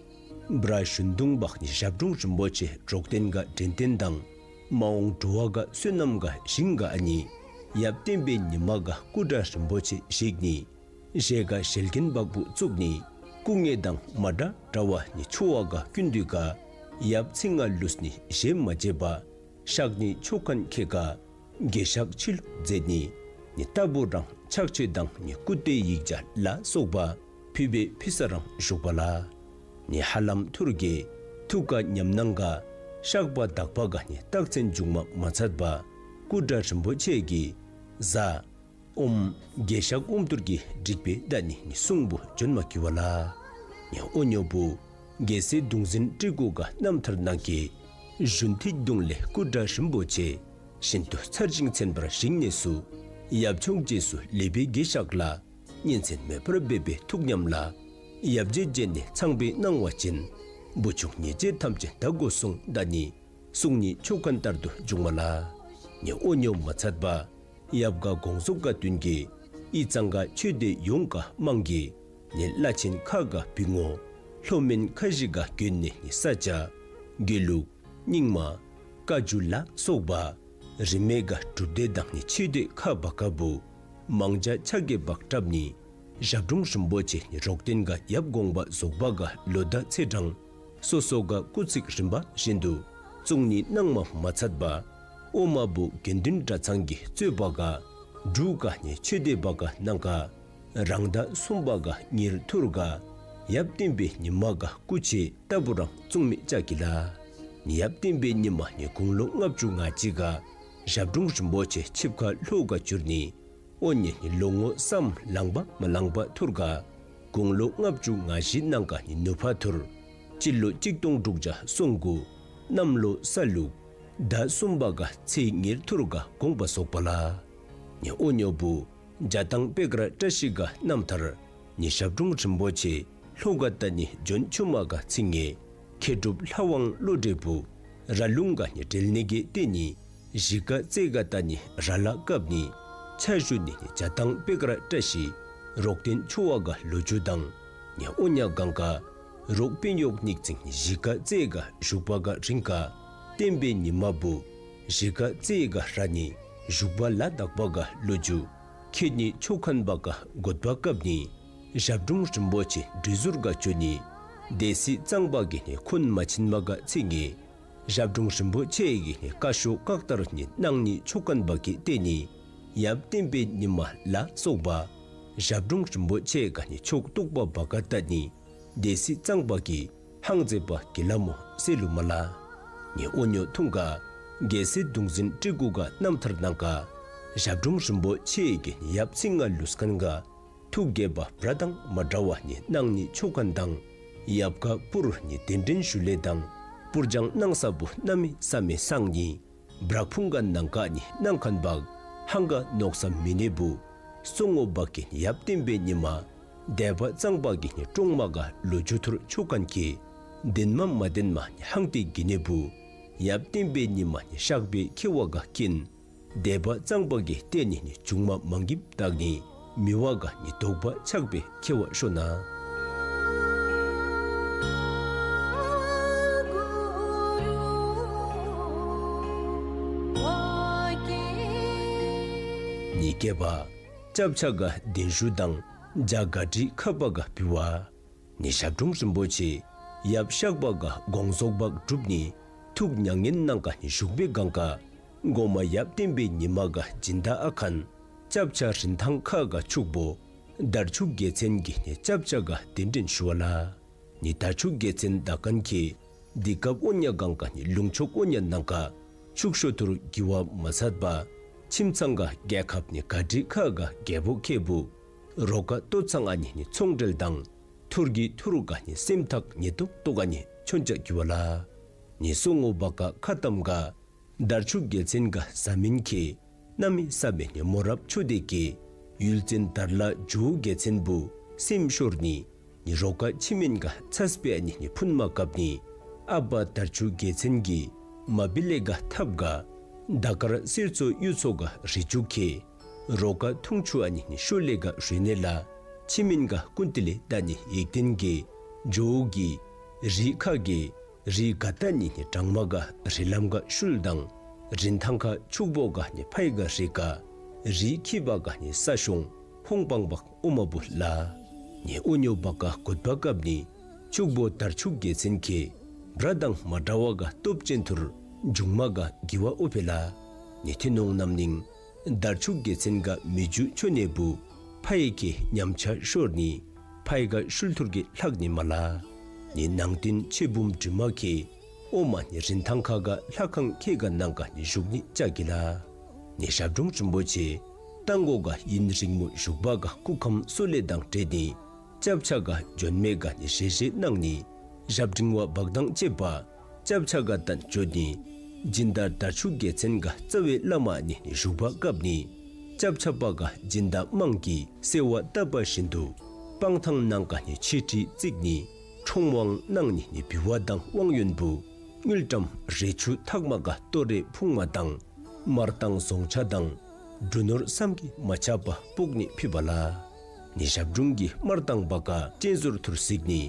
བྲ་ཞུན་དུང་བག་ནི་ཞབས་དྲུང་རིན་པོ་ཆེ་འབྲོག་སྟེང་ག་དྲན་རྟེན་དང་མ་འོངས་འགྲོ་བ་ག་བསོད་ནམས་ག་ཞིང་ག་ཨ་ནི་ཡབ་བསྟན་པའི་ཉི་མ་ག་སྐུ་འདྲ་རིན་པོ་ཆེ་བཞེངས་ནི་ཞལ་ག་ཞལ་རྒྱན་བག་བུ་བཙུགས་ནི་སྐུ་ངལ་དང་མ་འདྲ་འདྲ་བ་ནི་ཆོ་བ་ག་ཀུན་འདུས་ག་ཡབ་ཚེ་སྔ་ལུས་ནི་ཞལ་མ་བརྗེད་པ་ཤག་ནི་ཆོ་ཁན་ཁེ་ག་དགེ་ཤག་ཆི་ལུ་མཛད་ནི་ནི་ལྟ་བུ་རང་ཕྱག་མཆོད་དང་ནི་སྐུ་སྟེ་ཡིག་བརྒྱ་ལ་སོགས་པ་ཕུལ་བེ་ཕི་ས་རང་བཞུགས་པ་ལ། ནི་ཧ་ལམ་ཐུར་གི་ཐུགས་ཀ་ཉམས་སྣང་ག་ཤག་པ་དག་པ་ག་ནི་རྟགས་མཚན་འབྱུང་མ་མ་ཚད་པ་སྐུ་འདྲ་རིན་པོ་ཆེ་གི་ཟ་ཨོམ་དགེ་ཤག་ཨོམ་ཐུར་གི་བསྒྲིགས་པེ་ད་ནི་ནི་གསུང་བུ་བྱོན་མ་གི་བ་ལ། ནི་ཨོ་ཉོ་བུ་རྒྱལ་སྲས་གདུང་འཛིན་སྤྲུལ་སྐུ་ག་རྣམ་ཐར་ནང་གི་ཞུན་ཐིག་གདུང་ལས་སྐུ་འདྲ་རིན་པོ་ཆེ་ཤིན་ཏུ་ཚར་ཞིང་མཚན་པར་བཞེངས་ནས་སུ་ཡབ་མཆོག་རྗེས་སུ་ལེགས་པའི་དགེ་ཤག་ལ་ཉིན་མཚན་མེད་པར་འབད་པའི་ཐུགས་ཉམས་ལ་ཡབ་རྗེ་བྱོན་ནས་ཚངས་པའི་སྣང་བ་ཅན་བུ་ཆུང་ཉེ་ཅེ་ཐམས་ཅད་བདག་གོ་གསུང་ད་ནི་གསུང་ནི་ཆོ་ཁན་ལྟར་དུ་འབྱུང་མ་ལ། ནི་ཨོ་ཉོ་མ་ཚད་པ་ཡབ་ག་དགོངས་རྫོགས་ག་དུན་གི་ཨི་ཙང་ག་ཆོས་སྡེ་ཡོངས་ག་དམངས་ཀྱི་ནི་བླ་ཆེན་ཁ་ག་བི་ངོ་ལྷོ་མོན་ཁ་བཞི་ག་གྱོན་ནི་ནི་ས་ཆ་དགེ་ལུགས་རྙིང་མ་བཀའ་བརྒྱུད་ལ་སོགས་པ་རིས་མེད་ག་གྲུབ་སྡེ་དང་ནི་ཆོས་སྡེ་ཁ་བ་ཀ་བུ་མང་ཇ་ཆ་གེ་བག་གྲབ་ནི་ཞབས་དྲུང་རིན་པོ་ཆེ་ནི་རོག་སྟེང་ག་ཡབ་དགོངས་པ་རྫོགས་པ་ག་ལོ་ཟླ་ཚེས་གྲངས་སོ་སོ་ག་སྐུ་ཚིགས་རིམ་པ་བཞིན་དུ་བཙུགས་ནི་གནང་མ་མ་ཚད་པ་ ཨོ་མ་བུ་དགེ་འདུན་གྲྭ་ཚང་གི་རྩོད་པ་ག་འབྲུག་ག་ནི་ཆོས་སྡེ་པ་ག་ནང་ག་རང་ཟླ་གསུམ་པ་ག་ཉེར་ཐུར་ག་ཡབ་བསྟན་པའི་ཉི་མ་ག་སྐུ་ཆེ་ལྟ་བུ་རང་བཙུགས་མི་ཅ་གི་ལ། ནི་ཡབ་བསྟན་པའི་ཉི་མ་ནི་དགུང་ལོ་ལྔ་བཅུ་ང་གཅིག་ག་ཞབས་དྲུང་རིན་པོ་ཆེ་ཆིབས་ཁ་ལྷོ་ག་བཅུར་ནི། ཨོ་ཉེ་ནི་ལོ་ངོ་སམ་ལང་པ་མ་ལང་པ་ཐུར་ག་དགུང་ལོ་ལྔ་བཅུ་ང་བཞི་ནང་ག་ནི་ནུབ་ཕ་ཐུར་སྤྱི་ལོ་གཅིག་སྟོང་དྲུག་བརྒྱ་སོང་དགུ་གནམ་ལོ་ས་ལུག་ཟླ་གསུམ་པ་ག་ཚེས་ཉེར་ཐུར་ག་དགོངས་པ་རྫོགས་པ་ལ། ནི་ཨོ་ཉོ་བུ་རྒྱ་ཐང་པེ་ག་ར་བཀྲ་ཤིས་ག་རྣམ་ཐར་ནི་ཞབས་དྲུང་རིན་པོ་ཆེ་ལྷོ་ག་ད་ནི་འཇོན་ཆུ་མ་ག་ཚིག་ངེ་མཁས་གྲུབ་ལྷ་དབང་བློ་གྲོས་བུ་ར་ལུང་ག་ནི་འབྲེལ་ནི་གི་ཏེ་ནི་གཞིས་ཀ་རྩེ་ག་ད་ནི་ར་ལ་བཀབ་ནི་ཕྱག་ཞུ་ནི་ནི་རྒྱ་ཐང་པེ་ག་ར་བཀྲ་ཤིས་རོག་སྟེན་ཆུ་བ་ག་ལོ་རྒྱུས་དང་ནི་ཨོ་ཉ་གང་ག་རོག་པིན་ཡོག་ཉིག་ཙིང་གཞིས་ཀ་རྩེ་ག་བཞུགས་པ་ག་རིང་ག་བསྟན་པའི་ཉི་མ་བུ་གཞིས་ཀ་རྩེ་ག་ར་ནི་བཞུགས་པ་ལ་དག་པ་ག་ལོ་རྒྱུས་ཁེ་ནི་ཆོ་ཁན་པ་ག་དགོད་པ་བཀབ་ནི་ཞབས་དྲུང་རིན་པོ་ཆེ་འབྲི་ཟུར་ག་བཅུ་ནི་སྡེ་སྲིད་གཙང་པ་གི་ནི་འཁོན་མ་ཆིན་མ་ག་ཚིག་ངེ་ཞབས་དྲུང་རིན་པོ་ཆེ་གི་ནི་བཀའ་ཤོག་བཀག་དར་ནི་གནང་ནི་ཆོ་ཁན་པ་གི་ཏེ་ནི་ཡབ་བསྟན་པའི་ཉི་མ་ལ་སོགས་པ་ཞབས་དྲུང་རིན་པོ་ཆེ་ག་ནི་ཆོག་ཏོག་པ་བ་ག་ད་ནི་སྡེ་སྲིད་གཙང་པ་གི་ཧང་ཛེ་པ་གི་ལ་མོ་སེ་ལུ་མ་ལ། ནི་ཨོ་ཉོ་ཐུང་ག་རྒྱལ་སྲས་གདུང་འཛིན་སྤྲུལ་སྐུ་ག་རྣམ་ཐར་ནང་ག་ཞབས་དྲུང་རིན་པོ་ཆེ་གི་ནི་ཡབ་ཚིག་ང་ལུས་ཁན་ག་ཐུགས་དགྱེས་པ་བྲ་དང་མ་བྲ་བ་ནི་གནང་ནི་ཆོ་ཁན་དང་ཡབ་ཀ་པུར་ནི་གདན་འདྲེན་ཞུ་ལེ་དང་པུར་སྦྱང་གནང་ས་བུ་གནམ་མེད་ས་མེད་སང་ནི་བྲག་ཕུང་ག་ནང་ག་ནི་གནང་ཁན་བག་ཧང་ག་ནོག་ས་མི་ནི་བུ་སོ་ངོ་བག་གི་ནི་ཡབ་བསྟན་པའི་ཉི་མ་སྡེ་པ་གཙང་པ་གི་ནི་ཀྲོང་མ་ག་ལོ་རྒྱུས་ཐུར་ཆོ་ཁན་གི་དེན་མ་མ་དེན་མ་ནི་ཧང་ཏེ་གི་ནི་བུ་ཡབ་བསྟན་པའི་ཉི་མ་ནི་ཤག་པའི་ཁེ་བ་ག་ཀིན་སྡེ་པ་གཙང་པ་གི་ཏེ་ནི་ནི་ཆུང་མ་མང་གིབ་དག་ནི་མི་བ་ག་ནི་དོག་པ་ཆག་པའི་ཁེ་བ་ཤོ་ན། ནི་སྐྱེ་བ་ཅབ་ཆ་ག་དེན་ཞུ་དང་ཇ་ག་དྲི་ཁ་པ་ག་བི་བ། ནི་ཞབས་དྲུང་རིན་པོ་ཆེ་ཡབ་ཤག་པ་ག་དགོངས་རྫོགས་བག་གྲུབ་ནི་ཐུགས་མྱ་ངན་ནང་ག་ནི་བཞུགས་པའི་གང་ག་གོ་མ་ཡབ་བསྟན་པའི་ཉི་མ་ག་སྦྱིན་བདག་ཨ་ཁན་ཅབ་ཆ་རིན་ཐང་ཁ་ག་ཕྱུག་པོ་དར་ཕྱུག་རྒྱལ་མཚན་གི་ནི་ཅབ་ཆ་ག་གདན་འདྲེན་ཞུ་བ་ལ། ནི་དར་ཕྱུག་རྒྱལ་མཚན་དག་ཁན་གི་དི་སྐབས་ཨོ་ཉ་གང་ག་ནི་ལུང་ཕྱོགས་ཨོ་ཉ་ནང་ག་ཕྱུག་ཤོ་ཐུར་གི་བ་མ་ཚད་པ་ཁྱིམ་ཚང་ག་རྒྱལ་ཁབ་ནི་ག་དྲི་ཁ་ག་རྒྱལ་པོ་ཁེ་བུ་རོ་ཀ་ཏོ་ཚང་ཨ་ནི་ནི་ཚོང་འབྲེལ་དང་ཐུར་གི་ཐུར་ག་ནི་སེམས་ཐག་ཉེ་ཏོག་ཏོ་ག་ནི་ཆོན་ཅ་གི་བ་ལ། ནི་སོ་ངོ་བ་ག་ཁ་ཏམ་ག་དར་ཕྱུག་རྒྱལ་མཚན་ག་ས་མིན་ཁེ་གནམ་མེད་ས་མེད་ནི་མོ་རབ་ཆོ་དེ་གི་ཡུལ་ཙན་དར་ལ་ཇོ་བོ་རྒྱལ་མཚན་བུ་སེམས་ཤོར་ནི་ནི་རོ་ཀ་ཆི་མིན་ག་ཚས་པའི་ཨ་ནི་ནི་ཕུན་མ་བཀབ་ནི་ཨ་པ་དར་ཕྱུག་རྒྱལ་མཚན་གི་མ་བི་ལེ་ག་ཐབ་ག་དར་དཀར་གསེར་མཚོ་གཡུ་མཚོ་ག་རི་ཆུ་ཁེ་རོ་ཀ་ཐུང་ཆུ་ཨ་ནི་ནི་ཤོ་ལེ་ག་རུ་ནེ་ལ་ཆི་མིན་ག་ཀུན་ཏི་ལེ་ད་ནི་ཡིག་ཏིན་གི་ཇོ་བོ་གི་རི་ཁ་གི་རི་ག་ད་ནི་ནི་གྲང་མ་ག་རི་ལམ་ག་ཤུལ་དང་རིན་ཐང་ཁ་ཕྱུག་པོ་ག་ནི་ཕའི་ག་རི་ག་རི་ཁི་བ་ག་ནི་ས་ཤོང་ཧོང་པང་བག་ཨོ་མ་བུ་ལ། ནི་ཨོ་ཉོ་བག་ག་གུད་པ་བཀབ་ནི་ཕྱུག་པོ་དར་ཕྱུག་རྒྱལ་མཚན་ཁེ་བྲ་དང་མ་བྲ་བ་ག་སྟོབས་ཅན་ཐུར་འབྱུང་མ་ག་གི་བ་ཨོ་ཕེ་ལ། ནི་ཐི་ནོང་ནམ་ནིང་དར་ཕྱུག་རྒྱལ་མཚན་ག་མི་ཇུ་ཆོ་ནེ་བུ་ཕའི་ཁེ་ཉམས་ཆག་ཤོར་ནི་ཕའི་ག་ཤུལ་ཐུར་གི་ལྷག་ནི་མ་ལ། ནི་ནང་རྟེན་ཆེ་བུམ་དྲི་མ་ཁེ་ཨོ་མ་ནི་རིན་ཐང་ཁ་ག་ལྷ་ཁང་ཁེ་ག་ནང་ག་ནི་བཞུགས་ནི་ཅ་གི་ལ། ནི་ཞབས་དྲུང་རིན་པོ་ཆེ་རྟ་མགོ་ག་ཡིན་རིང་མོ་བཞུགས་པ་ག་སྐུ་ཁམས་གསོ་ལེ་དང་འབྲེལ་ནི་ཅབ་ཆ་ག་འཇོན་མེ་ག་ནི་ཞེ་ཞེ་གནང་ནི་ཞབས་འབྲིང་བ་བག་དང་བཅས་པ་ཅབ་ཆ་ག་དང་འཇོན་ནི་སྦྱིན་བདག་དར་ཕྱུག་རྒྱལ་མཚན་ག་རྩ་བའི་བླ་མ་ནི་ནི་བཞུགས་པ་བཀབ་ནི་ཅབ་ཆ་པ་ག་སྦྱིན་བདག་དམངས་ཀྱི་སེ་བ་བཏབ་པ་བཞིན་དུ་སྤང་ཐང་ནང་ག་ནི་ཆེ་ཁྲི་བརྩིགས་ནི་ཁྲོམ་དབང་གནང་ནི་ནི་བི་བ་དང་དབང་ཡོན་བུ་དངུལ་ཀྲམ་རེ་ཆུ་ཐག་མ་ག་ཏོ་རེ་ཕུང་མ་དང་མར་དང་ཟོང་ཆ་དང་འབྲུ་ནོར་བསམ་གྱིས་མ་ཁྱབ་པ་ཕོག་ནི་ཕུལ་བ་ལ། ནི་ཞབས་དྲུང་གི་དམར་དང་བ་ག་སྤྱན་ཟུར་ཐུར་གཟིགས་ནི་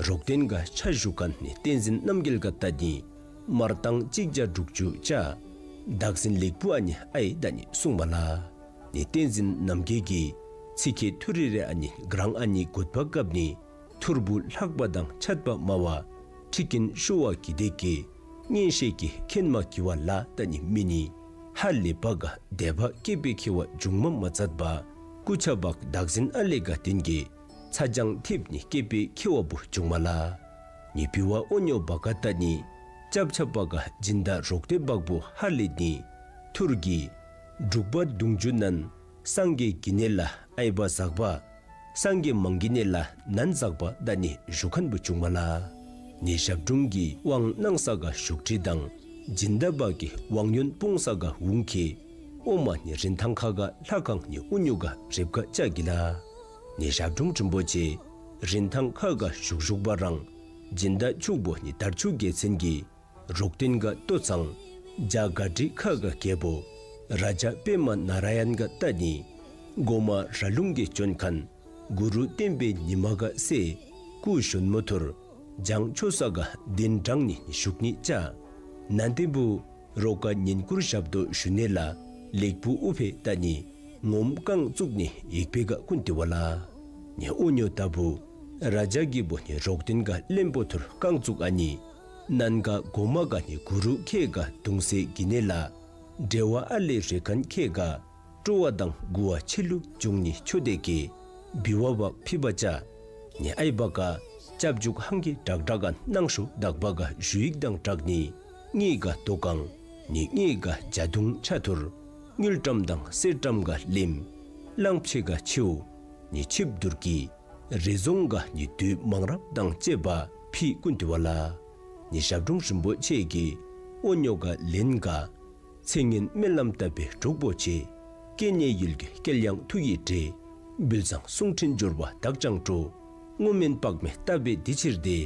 རོག་སྟེན་ག་ཕྱག་ཞུ་ཁན་ནི་བསྟན་འཛིན་རྣམ་རྒྱལ་ག་ད་ནི་དམར་དང་གཅིག་བརྒྱ་དྲུག་ཅུ་ཅ་བདག་འཛིན་ལེགས་པོ་ཨ་ནི་ཨའི་ད་ནི་གསུངས་པ་ལ། ནི་བསྟན་འཛིན་རྣམ་རྒྱལ་གྱི་ཚིག་ཁེ་ཐུར་རི་རེ་ཨ་ནི་གྲང་ཨ་ནི་གུད་པ་བཀབ་ནི་ཐུར་བུ་ལྷག་པ་དང་ཆད་པ་མ་བ་ཁྲི་ཀིན་ཤོ་བ་གི་དེ་གི་གཉེན་བཤེས་ཀྱི་མཁྱེན་མ་གི་བ་ལ་ད་ནི་མི་ནི་ ཧ་ལས་པ་ག་དད་པ་བསྐྱེད་པའི་ཁྱད་པར་འབྱུང་མ་མ་ཚད་པར་སྐུ་ཆབ་བདག་འཛིན་ཨ་ལས་ག་བརྟེན་གྱི་ཚ་གྱང་ཐེབས་ནི་བསྐྱེད་པའི་ཁྱད་པར་བུ་འབྱུང་མ་ལ། ནི་བི་བ་དབོ་སྨྱོ་བ་ག་ད་ནི་སྐྱབས་ཆ་བ་ག་སྦྱིན་བདག་རོགས་དད་བག་བུ་ཧ་ལས་ནི་ཐུར་གྱིས། འབྲུག་པ་གདུང་བརྒྱུད་ནན་སངས་རྒྱས་ཀྱི་གནས་ལ་ཨའི་བ་ཟག་པ། སངས་རྒྱས་མང་གི་གནས་ལ་ནན་ཟག་པ་ད་ནི་ཞུ་ཁན་བུ་འབྱུང་མ་ལ། ནི་ཞབས་དྲུང་གི་དབང་གནང་ས་ག་བཞུགས་ཁྲི་དང་སྦྱིན་བདག་བག་གི་དབང་ཡོན་སྤུངས་ས་ག་འོང་ཁེ་ཨོ་མ་ནི་རིན་ཐང་ཁ་ག་ལྷ་ཁང་ནི་དབུ་སྨྱོ་ག་རེབ་ག་ཅ་གི་ལ། ནི་ཞབས་དྲུང་རིན་པོ་ཆེ་རིན་ཐང་ཁ་ག་བཞུགས་བཞུགས་པ་རང་སྦྱིན་བདག་ཕྱུག་པོ་ནི་དར་ཕྱུག་རྒྱལ་མཚན་གྱི་རོགས་དན་ག་ལྟོ་ཚང་རྒྱ་གར་ཁྲི་ཁ་ག་རྒྱལ་པོ་ར་ཇ་པདྨ་ན་ར་ཡན་ག་ད་ནི་གོ་མ་ར་ལུང་གི་བྱོན་ཁན་གུ་རུ་བསྟན་པའི་ཉི་མ་ག་སེ་སྐུ་གཞོན་མོ་ཐུར་བྱང་ཆོས་ས་ག་གདན་དྲངས་ནི་བཞུགས་ནི་ཅ། ནན་ཏན་བུ་རོགས་ག་བསྙེན་བཀུར་ཞབས་ཏོག་ཞུ་ནི་ལ་ལེགས་བུ་ཨུ་ཕེ་ད་ནི་ངོམ་རྐང་བཙུགས་ནི་ཡིག་པེ་ག་ཀུན་ཏི་བ་ལ། ནི་དབོ་སྨྱོ་ད་བུ་ར་ཇ་གི་བུ་ནི་རོགས་དན་ག་བློན་པོ་ཐུར་རྐང་བཙུགས་ཨ་ནི་ནན་ག་གོ་མ་ག་ནི་གུ་རུ་ཁེ་ག་གདུང་སྲས་ཀྱི་གནས་ལ་འབྲེལ་བ་ཨ་ལས་རེ་ཁན་ཁེ་ག་སྤྲོ་བ་དང་མགུ་བ་ཆེ་ལུ་བྱུང་ནི་ཆོས་སྡེ་གི་བི་བ་བག་ཕི་བ་ཅ། ནི་ཨའི་བ་ག་སྐྱབས་འཇུག་ཧང་གི་དྲག་དྲག་ག་གནང་ཤོ་དག་པ་ག་ཞུ་ཡིག་དང་དྲག་ནི་གཉིས་ག་དོ་གང་ནི་གཉིས་ག་ཇ་དུང་ཆ་ཐུར་དངུལ་ཀྲམ་དང་གསེར་ཀྲམ་ག་ལིམ་གླང་ཆེ་ག་ཆེའུ་ནི་ཆིབས་བསྡུར་གྱི་རི་རྫོང་ག་ནི་དུད་མང་རབས་དང་བཅས་པ་ཕི་ཀུན་ཏི་བ་ལ། ནི་ཞབས་དྲུང་རིན་པོ་ཆེ་གི་དབོ་སྨྱོ་ག་ལེན་ག་ཚེ་སྔོན་སྨོན་ལམ་བཏབ་པའི་གྲོགས་པོ་ཆེ། སྐྱེ་གནས་ཡུལ་གྱི་དཀྱེལ་ཡངས་མཐུ་ཡིས་སྤྲས། འབུལ་བཟང་གསུང་འཕྲིན་འབྱོར་བ་དག་ཀྱང་སྤྲོ། བསྔོ་སྨོན་དཔག་མེད་བཏབ་པའི་འདི་ཕྱིར་ཏེ།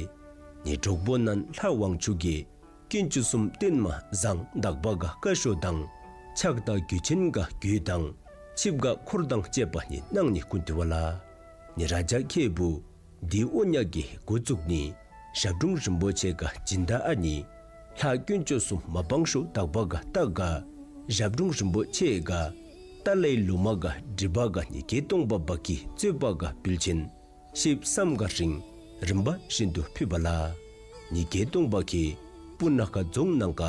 ནི་གྲོགས་པོ་ནན་ལྷ་དབང་ཕྱུག་གི་དཀོན་མཆོག་གསུམ་བརྟན་མ་བཟང་དག་པ་ག་བཀའ་ཤོག་དང་ཕྱག་དང་རྒྱུད་ཆེན་ག་རྒྱུད་དང་ཆིབས་ག་འཁོར་དང་བཅས་པ་ནི་གནང་ནི་ཀུན་ཏི་བ་ལ། ནི་ར་ཇ་ཁེ་བུ་འདི་དབོ་སྨྱོ་གི་འགོ་བཙུགས་ནི་ཞབས་དྲུང་རིན་པོ་ཆེ་ག་སྦྱིན་བདག་ཨ་ནི་ལྷ་དཀོན་མཆོག་གསུམ་མ་སྤང་ཤོ་དག་པ་ག་ལྟ་ག་ཞབས་དྲུང་རིན་པོ་ཆེ་ག་ཏཱ་ལའི་ལོ་མ་ག་སྒྲིབ་པ་ག་ནི་བརྒྱད་སྟོང་པ་བག་གི་རྩོད་པ་ག་འབུལ་ཆེན་ཤིབ་སམ་ག་རིང་རིམ་པ་བཞིན་དུ་ཕུལ་བ་ལ། ནི་བརྒྱད་སྟོང་པ་གི་སྤུ་ན་ཁ་རྫོང་ནང་ག་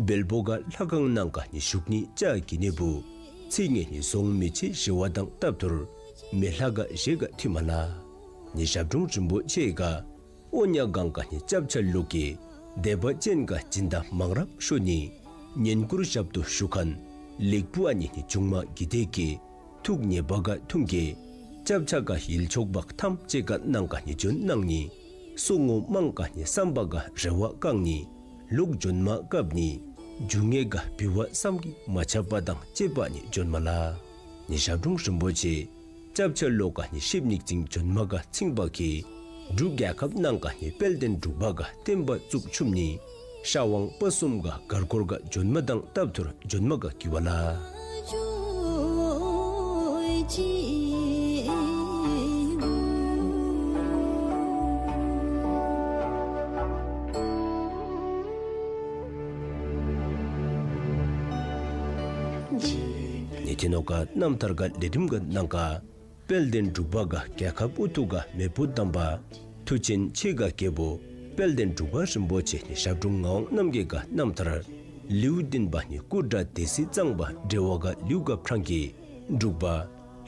བལ་པོ་ག་ལྷ་ཁང་ནང་ག་ནི་བཞུགས་ནི་ཅ་གི་ནི་བུ་ཚེ་སྔོན་ནི་ཟོང་མི་ཆེ་ཞི་བ་དང་སྟབས་ཐུར་མེ་ལྷ་ག་ཞེ་ག་ཐུ་མ་ལ། ནི་ཞབས་དྲུང་རིན་པོ་ཆེ་ག་དབོ་སྨྱོ་གང་ག་ནི་སྐྱབས་ཆ་ལུ་གི་དད་པ་ཅན་ག་སྦྱིན་བདག་མང་རབས་ཤོ་ནི་བསྙེན་བཀུར་ཞབས་ཏོག་ཞུ་ཁན་ལེགས་བུ་ཨ་ནི་ནི་བྱུང་མ་གི་དེ་གི་ཐུགས་ཉེས་པ་ག་ཐུང་གི་སྐྱབས་ཆ་ག་ཡིད་ཆོག་པ་ཐམས་ཅད་ག་གནང་ག་ནི་བྱོན་གནང་ནི་སོ་ངོ་མང་ག་ནི་བསམ་པ་ག་རེ་བ་བསྐང་ནི་ལོག་བྱོན་མ་སྐབས་ནི་རྒྱུ་ངེས་ག་བི་བ་བསམ་གྱིས་མ་ཁྱབ་པ་དང་བཅས་པ་ནི་བྱོན་མ་ལ། ནི་ཞབས་དྲུང་རིན་པོ་ཆེ་སྐྱབས་ཆ་ལོ་ག་ནི་ཤིབ་ཉིག་ཙིང་བྱོན་མ་ག་ཚིང་པ་གི་འབྲུག་རྒྱལ་ཁབ་ནང་ག་ནི་དཔལ་ལྡན་འབྲུག་པ་ག་བསྟན་པ་བཙུགས་ཆུམ་ནི་ཤར་ཝང་སྤ་གསུམ་ག་སྒར་སྐོར་ག་བྱོན་མ་དང་སྟབས་ཐུར་བྱོན་མ་ག་གི་བ་ལ། ནི་ཐི་ནོ་ག་རྣམ་ཐར་ག་ལས་རིམ་ག་ནང་ག་དཔལ་ལྡན་འབྲུག་པ་ག་རྒྱལ་ཁབ་ཨུ་ཐུ་ག་མེ་བུ་དམ་པ་མཐུ་ཆེན་ཆེ་ག་རྒྱལ་པོ་དཔལ་ལྡན་འབྲུག་པ་རིན་པོ་ཆེ་ནི་ཞབས་དྲུང་ངག་དབང་རྣམ་རྒྱལ་ག་རྣམ་ཐར་ལེའུ་བདུན་པ་ནི་སྐུ་དགྲ་སྡེ་སྲིད་གཙང་པ་འབྲེལ་བ་ག་ལེའུ་ག་འཕྲང་གི་འབྲུག་པ་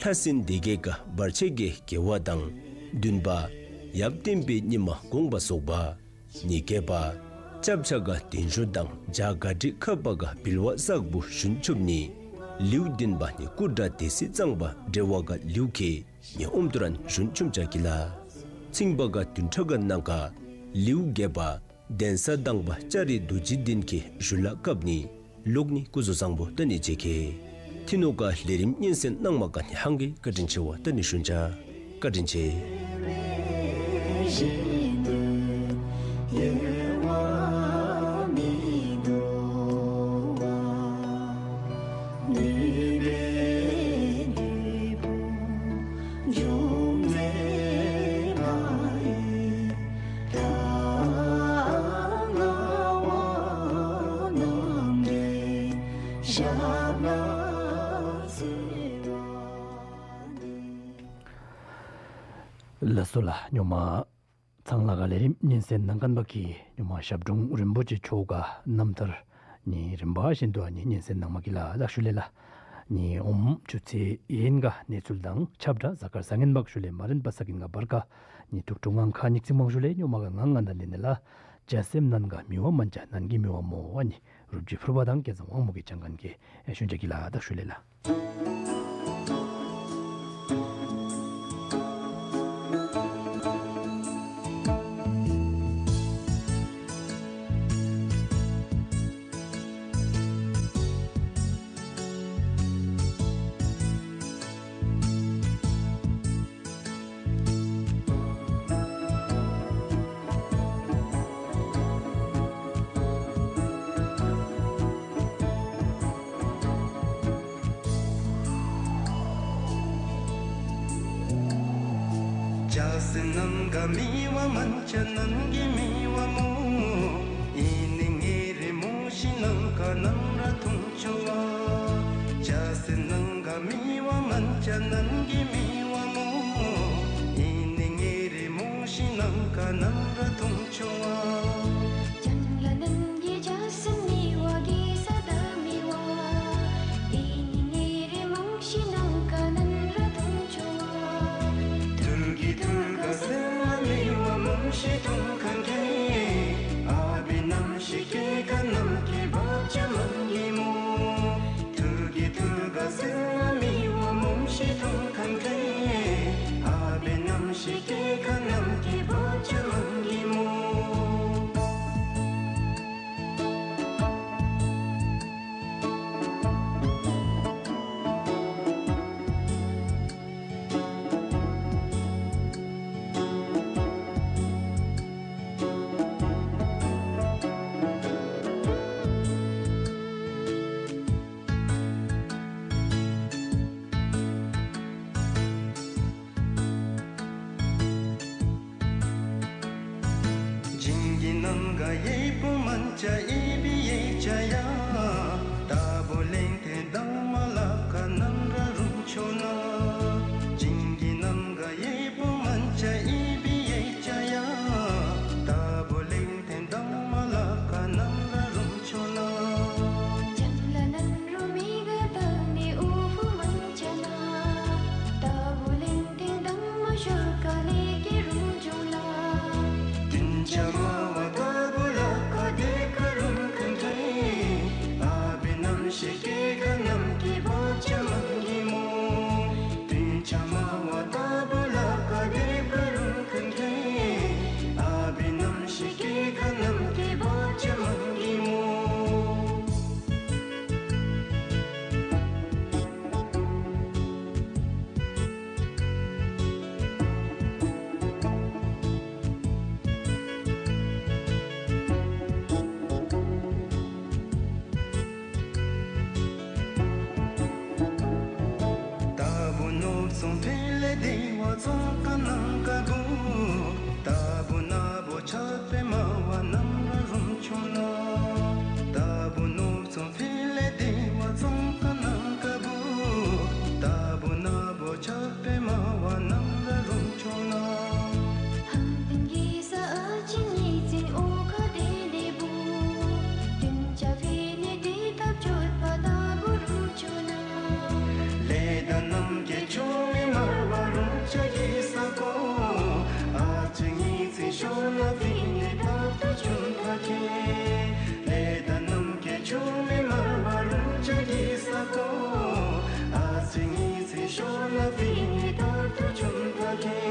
ལྷ་སྲིན་སྡེ་བརྒྱད་ག་བར་ཆད་གི་དགེ་བ་དང་བདུན་པ་ཡབ་བསྟན་པའི་ཉི་མ་དགོངས་པ་སོགས་པ། ནི་བརྒྱད་པ་སྐྱབས་ཆ་ག་བརྟན་བཞུགས་དང་རྒྱ་གར་ཁྲི་ཁ་པ་ག་འབུལ་བ་བསགས་བུ་ཞུན་ཆུབ་ནི་ལེའུ་བདུན་པ་ནི་སྐུ་དགྲ་སྡེ་སྲིད་གཙང་པ་འབྲེལ་བ་ག་ལེའུ་ཁེ་ནི་ཨོམ་ཏུ་རན་ཞུན་ཆུམ་ཆ་གི་ལ། ཚིང་པ་ག་བདུན་ཕྲག་ག་ནང་ག་ལེའུ་བརྒྱད་པ་གདན་ས་དང་པ་ལྕགས་རི་རྡོ་རྗེ་གདན་གི་ཞུ་ལ་སྐབས་ནི་ལོག་ནི་སྐུ་གཟུགས་བཟང་པོ་ད་ནི་མཇལ་ཁེ། ཐི་ནོ་ག་ལས་རིམ་སྙན་གསན་གནང་མ་ག་ནི་ཧང་གི་བཀའ་དྲིན་ཆེ་བ་ད་ནི་ཞུན་ཆ། བཀའ་དྲིན་ཆེ། ལགས་སོ་ལགས། སྨྱོན་མ་ཚང་ལ་ག་ལས་རིམ་སྙན་གསན་གནང་མཁན་པ་གི་སྨྱོན་མ་ཞབས་དྲུང་རིན་པོ་ཆེ་མཆོག་ག་རྣམ་ཐར་ ནི་རིམ་པ་བཞིན་དུ་ཨ་ནི་སྙན་གསན་གནང་མ་གི་ལ་ལགས་ཞུ་ལེ་ལགས། ནི་ཨོམ་ཆུ་ཚོད་ཨིན་ག་གནས་ཚུལ་དང་ཁྱབ་བསྒྲགས་གཟའ་སྐར་བཟང་ངན་འབག་ཞུ་ལེ། མ་རན་པ་ས་གིན་ག་བར་ག་ནི་དུག་ཀྲུང་ངང་ཁ་ཉིག་ཙིང་མང་ཞུ་ལེ། ཉོ་མ་ག་ངང་ང་ད་ལེ་ནི་ལ་ཇ་སེམས་ནང་ག་མི་བ་མན་ཆ་ནན་གི་མི་བ་མོ་ཨ་ནི་རུབ་ཇི་ཕུར་བ་དང་སྐལ་བཟང་དབང་མོ་གི་ཅང་གན་གི་ཨེ་ཤུན་ཅ་གི་ལ་ལགས་ཞུ་ལེ་ལགས། ཇ་སེམས་ནང་ག་མི་བ་མན་ཆ་ནན་གི་མི་བ་མོ། ཨིན་ནི་ངེ་རི་མོ་ཤི་ནང་ག་ནམ་ར་ཐུང་ཆུ་བ། ཇ་སེམས་ནང་ག་མི་བ་མན་ཆ་ནན་གི་མི་བ་མོ། ཨིན་ནི་ངེ་རི་མོ་ཤི་ནང་ག་ནམ་ར་ཐུང་ཆུ་བ། ཅང་ལ་ནན་གི་ཇ་སེམས་མི་བ་གི་ས་ད་མི་བ། ཨིན་ནི་ངེ་རི་མོ་ཤི་ནང་ག་ནམ་ར་ཐུང་ཆུ་བ། ཐུར་གི་ཐུར་ག་སེམས་མི་བ་མོ་ཤི་ཐུང་ཁན་གི། ཨ་བི་ནམ་ཤི་ཀེ་ཁ་ནམ་གི་བ་ཅ་མང་གི་མོ། ཐུར་གི་ཐུར་ག་སེམས་མི་བ་མོ་ཤི་ཐུང་ཁན་གི། ཨ་བི་ནམ་ཤི་ཀེ་ཁ་ནམ་གི་བ་ཅ་མང་གི་མོ། ཇིང་གི་ནང་ག་ཡེ་པོ་མན་ཆ་ཨི་བི་ཡེ་ཆ་ཡ། ཏ་བུ་ལེང་ཐེ་དང་མ་ལ་ཀ་ནང་ར་རུང་ཆོ་ན། ཇིང་གི་ནང་ག་ཡེ་པོ་མན་ཆ་ཨི་བི་ཡེ་ཆ་ཡ། ཏ་བུ་ལེང་ཐེ་དང་མ་ལ་ཀ་ནང་ར་རུང་ཆོ་ན། ཇང་ལ་ནན་རུ་མི་ག་ཏ་ནི་ཨུ་ཕུ་མན་ཆ་ན། ཏ་བུ་ལེང་ཐེ་དང་མ་ཤོར་ཀ་ལེ་ཀེ་རུང་ཆོ་ན། ཏིན་ཆ་མ་བ་ཏ་བུ་ལ་ཀ་དེ་ཀ་རུང་ཁན་ཐེ། ཨ་བི་ནམ་ཤི་ཀེ་ཁ་ནམ་གི་བ་ཅ་མང་གི་མོ། ཏིན་ཆ་མ་བ་ཏ་བུ་ལ་ཀ་དེ་ཀ་རུང་ཁན་ཐེ། ཨ་བི་ནམ་ཤི་ཀེ་ཁ་ནམ་གི་བ་ཅ་མང་གི་མོ། ཏ་བུ་ནོབ་ཚོང་ཕི་ལེ་དེ་བ་ཚོང་ཀ་ནང་ཀ་བུ། ཏ་བུ་ན་བོ་ཆ་པེ་མ་བ་ནང་ར་རུང་ཆོ་ན། ཏ་བུ་ནོབ་ཚོང་ཕི་ལེ་དེ་བ་ཚོང་ཀ་ནང་ཀ་བུ། ཏ་བུ་ན་བོ་ཆ་པེ་མ་བ་ནང་ར་རུང་ཆོ་ན། ཧང་ཏིང་གི་ས་ཨ་ཅི་ཉི་ཙིང་ཨོ་ཁ་དེ་ནི་བུ། ཏིན་ཆ་ཕི་ནི་དེ་ཐབ་ཆོད་པ་ཏ་བུ་རུང་ཆོ་ན། ལེ་ད་ནམ་ཀེ་ཆུ་མི་མར་བ་རུང་ཆ་གི་ས་ཀོ། ཨ་ཅི་ཉི་ཙིང་ཤོ་ན་ཕི་ནི་ཐབ་ཏུ་ཆུན་ཐ་ཁེ། ལེ་ད་ནམ་ཀེ་ཆུ་མི་མར་བ་རུང་ཆ་གི་ས་ཀོ། ཨ་ཅི་ཉི་ཙིང་ཤོ་ན་ཕི་ནི་ཐབ་ཏུ་ཆུན་ཐ་ཁེ།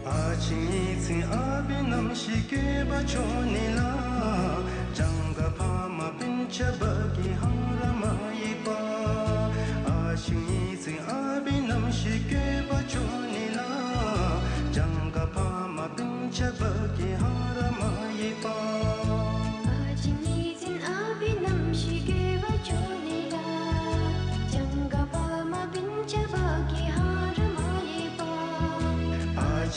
ཨ་ཅི་ཉི་ཙིང་ཨ་བི་ནམ་ཤི་ཀེ་བ་ཆོ་ནི་ལ། ཇང་ག་ཕ་མ་པིན་ཆ་བ་གི་ཧང་ར་མ་ཡི་པ། ཨ་ཅི་ཉི་ཙིང་ཨ་བི་ནམ་ཤི་ཀེ་བ་ཆོ་ནི་ལ། ཇང་ག་ཕ་མ་པིན་ཆ་བ་གི་ཧང་ར་མ་ཡི་པ། ཨ་ཅི་ཉི་ཙིང་ཨ་བི་ནམ་ཤི་ཀེ་བ་ཆོ་ནི་ལ། ཇང་ག་ཕ་མ་པིན་ཆ་བ་གི་ཧང་ར་མ་ཡི་པ། ཨ་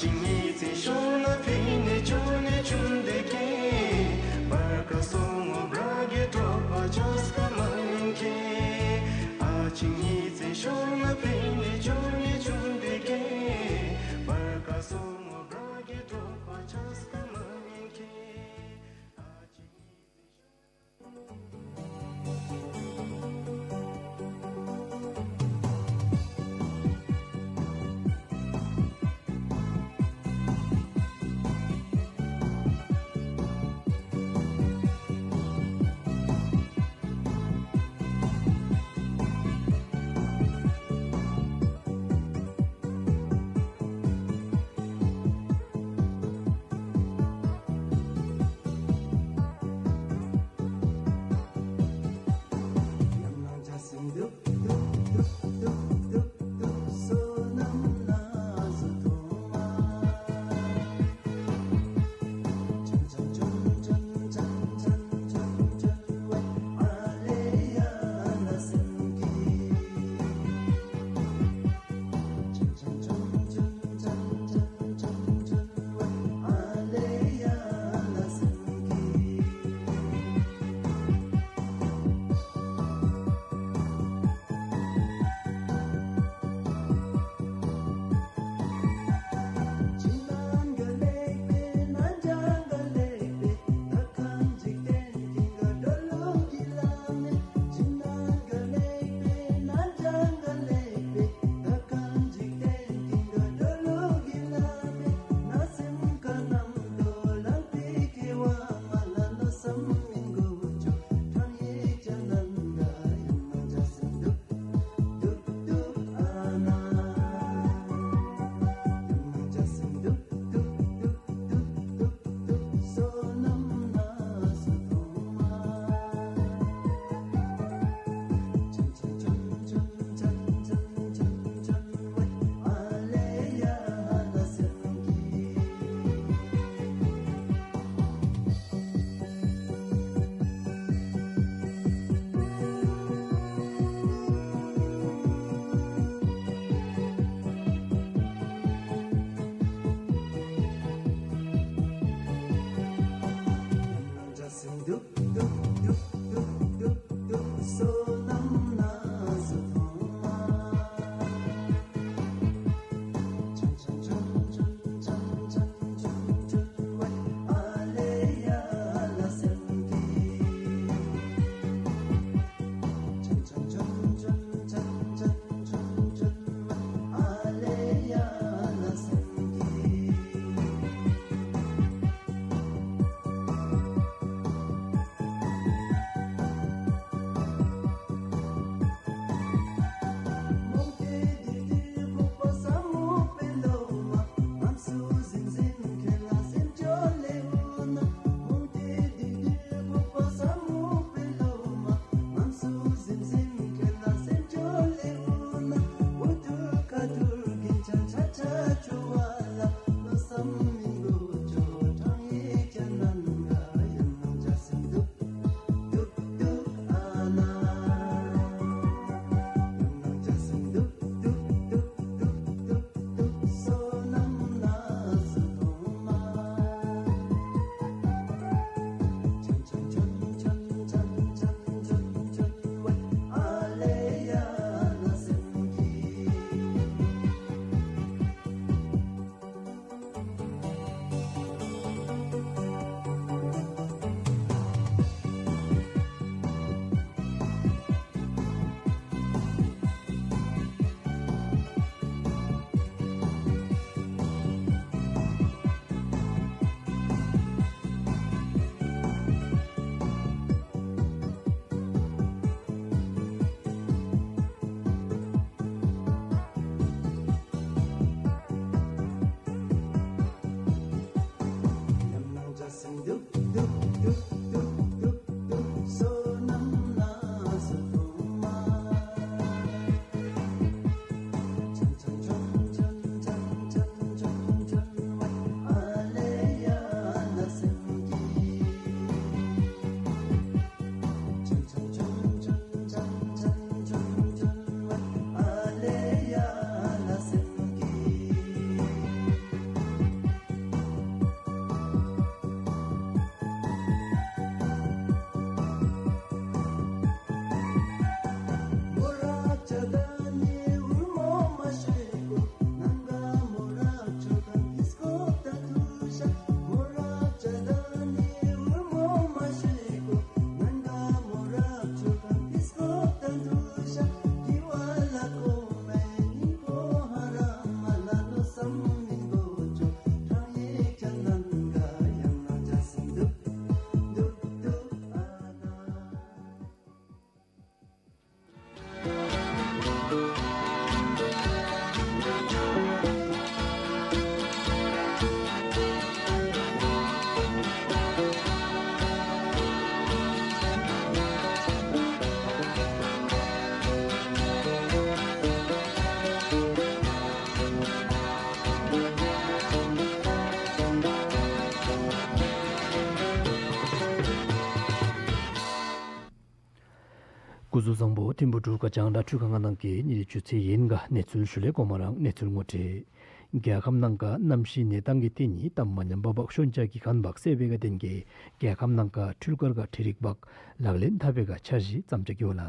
སྐུ་གཟུགས་བཟང་པོ། ཐིམ་ཕུ་འབྲུག་གི་རྒྱང་བསྒྲགས་འཕྲུལ་ཁང་ནང་གི་ཉིན་རེའི་ཆུ་ཚོད་ཡིན་ག། གནས་ཚུལ་ཞུ་ལས་གོ་མ་རང་གནས་ཚུལ་ངོ་སྤྲོད། རྒྱལ་ཁབ་ནང་ག་གནམ་གཤིས་གནས་སྟངས་ཀྱི་སྟེང་ནི་གཏམ་མ་ཉམས་པ་བག་ཤོན་ཅ་གི་ཁན་བག་སེ་བེ་ག་དེན་གི་རྒྱལ་ཁབ་ནང་ག་འཕྲུལ་སྐར་ག་འཕྲུལ་རིག་བག་ལག་ལེན་འཐབ་པེ་ག་འཆར་གཞི་བརྩམ་ཅ་གི་ཝ་ལ།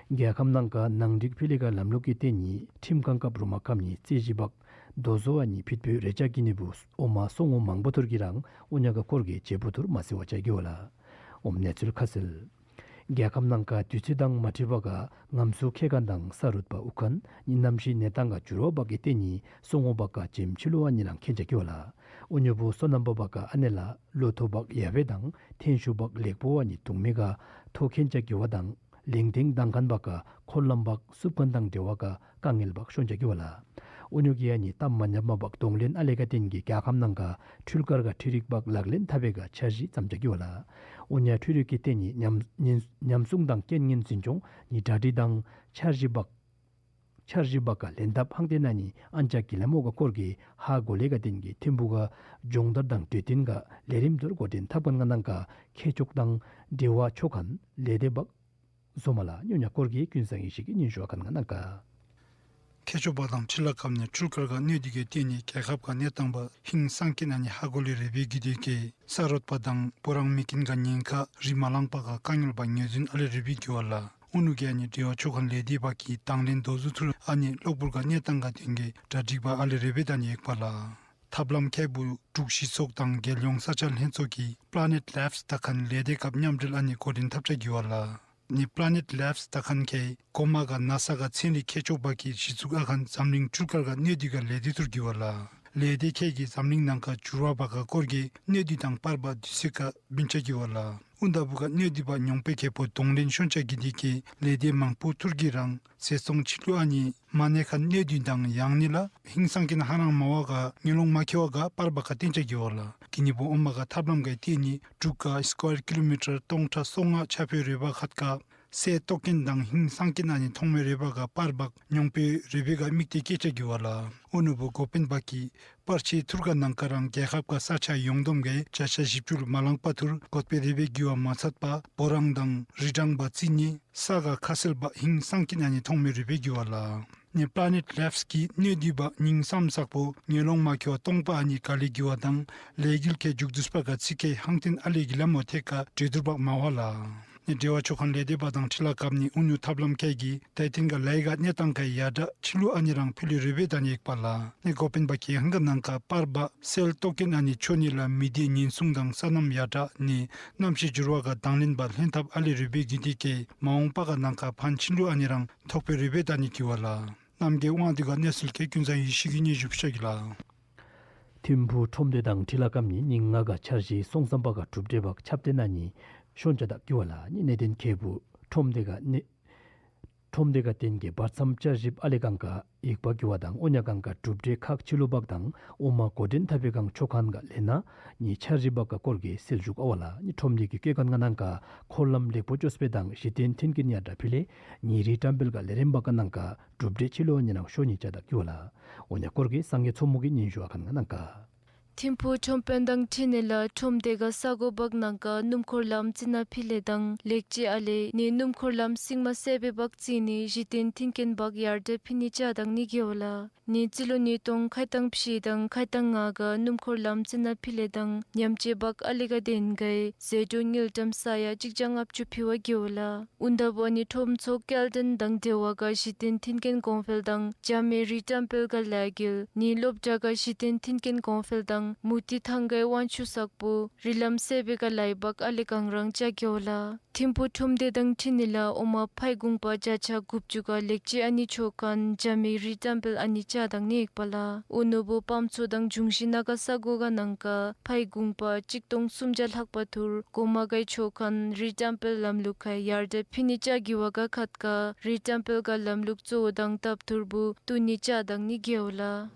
རྒྱལ་ཁབ་ནང་ག་ནང་འགྲིག་ཕི་ལི་ག་ལམ་ལུགས་ཀྱི་སྟེང་ནི་ཁྲིམས་ཁང་སྐབས་རུ་མ་ཁམ་ནི་རྩིས་གཞི་བག་དོ་བཟོ་བ་ནི་ཕིད་པོའི་རེ་ཅ་གི་ནི་བུ་ཨོ་མ་སོ་ངོ་མང་པོ་ཐུར་གི་རང་ཨོ་ཉ་ག་སྐོར་གི་ཇེ་བུ་ཐུར་མ་སེ་བ་ཅ་གི་ཝ་ལ། ཨོམ་གནས་ཚུལ་ཁ་གསལ། རྒྱལ་ཁབ་ནང་ག་དུས་ཚོད་དང་མ་འཁྲིལ་བ་ག་ངམ་སུ་ཁེ་ག་དང་ས་རུད་པ་ཨུ་ཁན་ནི་གནམ་གཤིས་གནས་སྟངས་ག་འགྱུར་བ་བག་གི་སྟེང་ནི་སོ་ངོ་བག་ག་ཇེམ་ཆི་ལོ་བ་ནི་རང་ཁེན་ཅ་གི་ཝ་ལ། ཨོ་ཉོ་བུ་སོ་ནམ་པ་བག་ག་ཨ་ནེ་ལ་ལོ་ཐོ་བག་ཡ་བེ་དང་ཐེན་ཤུ་བག་ལེག་པོ་བ་ནི་དུང་མེ་ག་ཐོ་ཁེན་ཅ་གི་ཝ་དང་ལིང་ཐིང་དང་ཁན་བག་ག་ཁོར་ལམ་བག་སུབ་ཁན་དང་འབྲེལ་བ་ག་དཀའ་ངལ་བག་ཤོན་ཅ་གི་ཝ་ལ། ཨོ་ཉོ་གི་ཡ་ནི་གཏམ་མ་ཉམས་མ་བག་གདོང་ལེན་ཨ་ལེ་ག་དེན་གི་རྒྱལ་ཁབ་ནང་ག་འཕྲུལ་སྐར་ག་འཕྲུལ་རིག་བག་ལག་ལེན་འཐབ་པེ་ག་འཆར་གཞི་བརྩམ་ཅ་གི་ཝ་ལ། ཨོ་ཉ་འཕྲུལ་རིག་གི་སྟེང་ནི་ཉམས་ཉམས་སྲུང་དང་རྐྱེན་ངན་འཛིན་སྐྱོང་ནི་གྲ་སྒྲིག་དང་འཆར་གཞི་བག་འཆར་གཞི་བག་ག་ལེན་ཐབས་ཧང་ཏེ་ན་ནི་ཨན་ཅ་གི་ལ་མོ་ག་སྐོར་གི་ཧ་གོ་ལེ་ག་དེན་གི་ཐིམ་ཕུ་ག་སྦྱོང་བརྡར་དང་གྲོས་བསྟུན་ག་ལས་རིམ་དུར་འགོ་འདྲེན་འཐབ་ཁན་ང་ནང་ག་ཁེ་ཆོག་དང་འབྲེལ་བ་ཆོ་ཁན་ལས་དེ་བག་བཟོ་མ་ལ་ཉོ་ཉ་སྐོར་གི་ཀུན་བཟང་ཡེ་ཤེས་ཀྱི་སྙན་ཞུ་ཁན་ང་ནང་ག། མཁས་མཆོག་པ་དང་འཕྲུལ་ལས་ཀ་ནི་འཕྲུལ་དཀར་ག་གནོད་འདི་གི་སྟེང་ནི་རྒྱལ་ཁབ་ག་གནས་སྟངས་པ་ཧིང་སངས་རྒྱས་ཨ་ནི་ཧ་གོ་ལས་རེ་བའི་གི་དེ་གི་ས་རོད་པ་དང་བུ་རང་མི་རྒན་ག་ཉེན་ཁ་རི་མ་ལང་པ་ག་དཀའ་ངལ་པ་ངོས་འཛིན་ཨ་ལས་རེ་བའི་གི་བ་ལ། ཨུ་ནུ་གི་ཨ་ནི་འབྲེལ་བ་ཚོགས་ཁང་ལས་སྡེ་པ་གི་དང་ལེན་དོ་བཟོ་ཐུར་ཨ་ནི་གློག་འབུར་ག་གནས་སྟངས་ག་དེ་གི་གྲ་སྒྲིག་པ་ཨ་ལས་རེ་བའི་ད་ནི་ཡེག་པ་ལ། ཐབས་ལམ་མཁས་པོ་དྲུག་གཞི་ཚོགས་དང་རྒྱལ་ཡོངས་ས་ཆ་ལྷན་ཚོགས་ཀྱི་Planet Labs ད་ཁན་ལས་སྡེ་སྐབས་མཉམ་འབྲེལ་ཨ་ནི་འགོ་འདྲེན་འཐབ་ཆ་གི་བ་ལ། ནི་Planet Labs ད་ཁན་ཁའི་གོ་མ་ག་ནཱ་ས་ག་ཚན་རིག་མཁས་མཆོག་པ་གི་གཞི་བཙུགས་ཨ་ཁན་འཛམ་གླིང་འཕྲུལ་དཀར་ག་གནོད་འདི་ག་ལས་སྡེ་ཐུར་གི་བ་ལ། ལས་སྡེ་ཁའི་གི་འཛམ་གླིང་ནང་ག་འགྱུར་བ་བ་ག་སྐོར་གི་གནོད་འདི་དང་པར་བ་དུས་ཚོད་ག་བིན་ཆ་གི་བ་ལ། ཨུ་ད་བུ་ག་གནོད་འདི་བ་ཉོང་པའི་ཁེ་པོ་གདོང་ལེན་ཤོན་ཆ་གི་འདི་གི་ལས་སྡེ་མང་པོ་ཐུར་གི་རང་ཟད་སོང་ཕྱི་ལུ་ཨ་ནི་མ་ནེ་ཁ་གནོད་འདི་དང་ཡང་ནི་ལ་ཧིང་སངས་རྒྱས་ཧ་རང་མ་བ་ག་ངན་སློང་མ་ཁེ་བ་ག་པར་བ་ག་བཏོན་ཆ་གི་བ་ལ། གི་ནི་བུ་ཨོ་མ་ག་ཐབས་ལམ་ག་སྟེང་ནི་དྲུག་ག་སི་ཀོ་ཡར་ཀི་ལོ་མི་ཊར་སྟོང་ཕྲག་སོ་ལྔ་ཆ་ཕོའི་རེ་བ་ཁད་ག་སེལ་ཏོ་ཀེན་དང་ཧིང་སངས་རྒྱས་ཨ་ནི་ཐོག་མའི་རེ་བ་ག་པར་བ་ཉོང་པའི་རེ་བའི་ག་དམིགས་ཏེ་སྐྱེ་ཆ་གི་བ་ལ། ཨུ་ནུ་བུ་འགོ་དཔོན་པ་གི་པར་ཆས་ཐུར་ག་ནང་ག་རང་རྒྱལ་ཁབ་ག་ས་ཆ་ཡོངས་བསྡོམས་ག་བརྒྱ་ཆ་བཞི་བཅུ་ལུ་མ་ལང་པ་ཐུར་གོད་པའི་རེ་བའི་གི་བ་མ་ཚད་པ་བུ་རང་དང་རི་གྲངས་པ་རྩི་ནི་ས་ག་ཁ་གསལ་བ་ཧིང་སངས་རྒྱས་ཨ་ནི་ཐོག་མའི་རེ་བའི་གི་བ་ལ། ནི་Planet Labs གི་གནོད་འདི་བ་ཉིང་སམ་སག་པོ་ངན་སློང་མ་ཁེ་བ་སྟོང་པ་ཨ་ནི་ག་ལས་གི་བ་དང་ལས་འགུལ་ཁའི་མཇུག་བསྡུས་པ་ག་ཚིག་ཁའི་ཧང་ཏེན་ཨ་ལས་གི་ལམ་མོ་ཐེ་ག་གྲོས་བསྡུར་བ་མ་བ་ལ། ནི་འབྲེལ་བ་ཚོགས་ཁང་ལས་སྡེ་པ་དང་འཕྲུལ་ལས་ཀ་ནི་ཨུ་ནུ་ཐབས་ལམ་ཁའི་གི་ད་ཐེན་ག་ལའི་ག་གནས་སྟངས་ག་ཡར་དྲག་ཕྱི་ལུ་ཨ་ནི་རང་ཕུལ་ལུ་རེ་བའི་ད་ནི་ཡེག་པ་ལ། ནི་འགོ་དཔོན་པ་གི་ཧང་ག་ནང་ག་པར་བ་སེལ་ཏོ་ཀེན་ཨ་ནི་ཆོ་ནི་ལ་མི་སྡེ་ཉེན་སྲུང་དང་སོ་ནམ་ཡར་དྲག་ནི་གནམ་གཤིས་འགྱུར་བ་ག་དང་ལེན་པ་ལྷན་ཐབས་ཨ་ལས་རེ་བའི་གི་འདི་གི་མ་འོངས་པ་ག་ནང་ག་ཕན་ཕྱི་ལུ་ཨ་ནི་རང་ཐོགས་པའི་རེ་བའི་ད་ནི་གི་བ་ལ། རྣམ་རྒྱལ་དབང་འདུས་ག་གནས་ཚུལ་གྱི་ཀུན་བཟང་ཡེ་ཤེས་ཀྱིས་སྙན་ཞུ་ཕུལ་ཆ་གི་ལ། ཐིམ་ཕུག་ཁྲོམ་སྡེ་དང་འཕྲུལ་ལས་ཀ་ནི་ཉིན་ལྔ་ག་འཆར་གཞི་སོང་ཙམ་པ་ག་གྲུབ་འབྲས་བག་ཆགས་ཏེ་ན་ནི་ཤོན་ཆ་དག་གི་བ་ལ། ནི་གནད་དོན་ཁེ་བུ་ཁྲོམ་སྡེ་ག་ནི་ཁྲོམ་སྡེ་ག་བརྟེན་གི་བར་མཚམས་བསྐྱར་ཞིབ་ཨ་ལས་གང་ག་ཡེག་པ་གི་བ་དང་ཨོ་ཉ་གང་ག་གྲུབ་འབྲས་ཁག་ཕྱི་ལུ་བག་དང་ཨོ་མ་གོ་འདྲེན་ཐབས་པའི་གང་ཆོ་ཁན་ག་ལས་ན་ནི་འཆར་གཞི་བག་ག་སྐོར་གི་སེལ་ཞུགས་ཨ་བ་ལ། ནི་ཁྲོམ་སྡེ་གི་སྐྱེ་ཁན་ག་ནང་ག་འཁོར་ལམ་ལེགས་པོ་ཅོས་པའི་དང་གཞི་རྟེན་མཐུན་རྐྱེན་ཡར་དྲག་ཕུལ་ལས་ནི་རི་བཀྲམ་སྤེལ་ག་ལས་རིམ་བག་ག་ནང་ག་གྲུབ་འབྲས་ཕྱི་ལུ་ཨ་ནི་ནང་ཤོ་ནི་ཆ་དག་གི་བ་ལ། ཨོ་ཉ་སྐོར་གི་སངས་རྒྱས་མཚོ་མོ་གི་སྙན་ཞུ་ཨ་ཁན་ག་ནང་ག། ཐིམ་ཕུག་ཁྲོམ་དཔོན་དང་འཕྲིན་ལས་ལ་ཁྲོམ་སྡེ་ག་ས་གོ་བག་ནང་ག་སྣུམ་འཁོར་ལམ་རྩི་ནག་ཕུལ་ལས་དང་ལེགས་བཅོས་ཨ་ལས་ནི་སྣུམ་འཁོར་ལམ་སིང་མ་སེ་བེ་བག་རྩི་ནི་གཞི་རྟེན་མཐུན་རྐྱེན་བག་ཡར་དྲག་ཕུལ་ནི་ཆ་དག་ནི་གི་བ་ལ། ནི་རྩི་ལོ་ཉིས་སྟོང་ཁལ་གཏང་བཞི་དང་ཁལ་གཏང་ལྔ་ག་སྣུམ་འཁོར་ལམ་རྩི་ནག་ཕུལ་ལས་དང་ཉམས་བཅོས་བག་ཨ་ལས་ག་དེན་གའི་ཟད་འགྲོ་དངུལ་ཀྲམ་ས་ཡ་གཅིག་བརྒྱ་ལྔ་བཅུ་ཕུལ་བ་གི་བ་ལ། ཨུན་ད་བ་ནི་ཁྲོམ་ཚོགས་སྐྱེལ་འདྲེན་དང་འབྲེལ་བ་ག་གཞི་རྟེན་མཐུན་རྐྱེན་གོང་འཕེལ་དང་རྒྱ་མི་རི་བཀྲམ་སྤེལ་ག་ལས་འགུལ་ནི་སློབ་གྲྭ་ག་གཞི་རྟེན་མཐུན་རྐྱེན་གོང་འཕེལ་དང་མུ་ཏི་ཐང་གའི་དབང་ཆུ་སག་པོ་རི་ལམ་སེ་བེ་ག་ལའི་བག་ཨ་ལས་གང་རང་ཆ་གི་བ་ལ། ཐིམ་ཕུག་ཁྲོམ་སྡེ་དང་འཕྲིན་ལས་ལ་ཨོ་མ་ཕའི་གུང་པ་བརྒྱ་ཆ་དགུ་བཅུ་ག་ལེགས་བཅོས་ཨ་ནི་ཆོ་ཁན་རྒྱ་མི་རི་བཀྲམ་སྤེལ་ཨ་ནི་ཆ་དག་ནི་ཡེག་པ་ལ། ཨུ་ནུ་བུ་པམ་ཚོ་དང་འབྱུང་བཞི་ན་ག་ས་གོ་ག་ནང་ག་ཕའི་གུང་པ་གཅིག་སྟོང་སུམ་བརྒྱ་ལྷག་པ་ཐུར་གོ་མ་གའི་ཆོ་ཁན་རི་བཀྲམ་སྤེལ་ལམ་ལུགས་ཁ་ཡར་དྲག་ཕུལ་ནི་ཆ་གི་བ་ག་ཁད་ག་རི་བཀྲམ་སྤེལ་ག་ལམ་ལུགས་གཙོ་བོ་དང་སྟབས་ཐུར་བུ་བཏུ་ནི་ཆ་དག་ནི་གི་བ་ལ།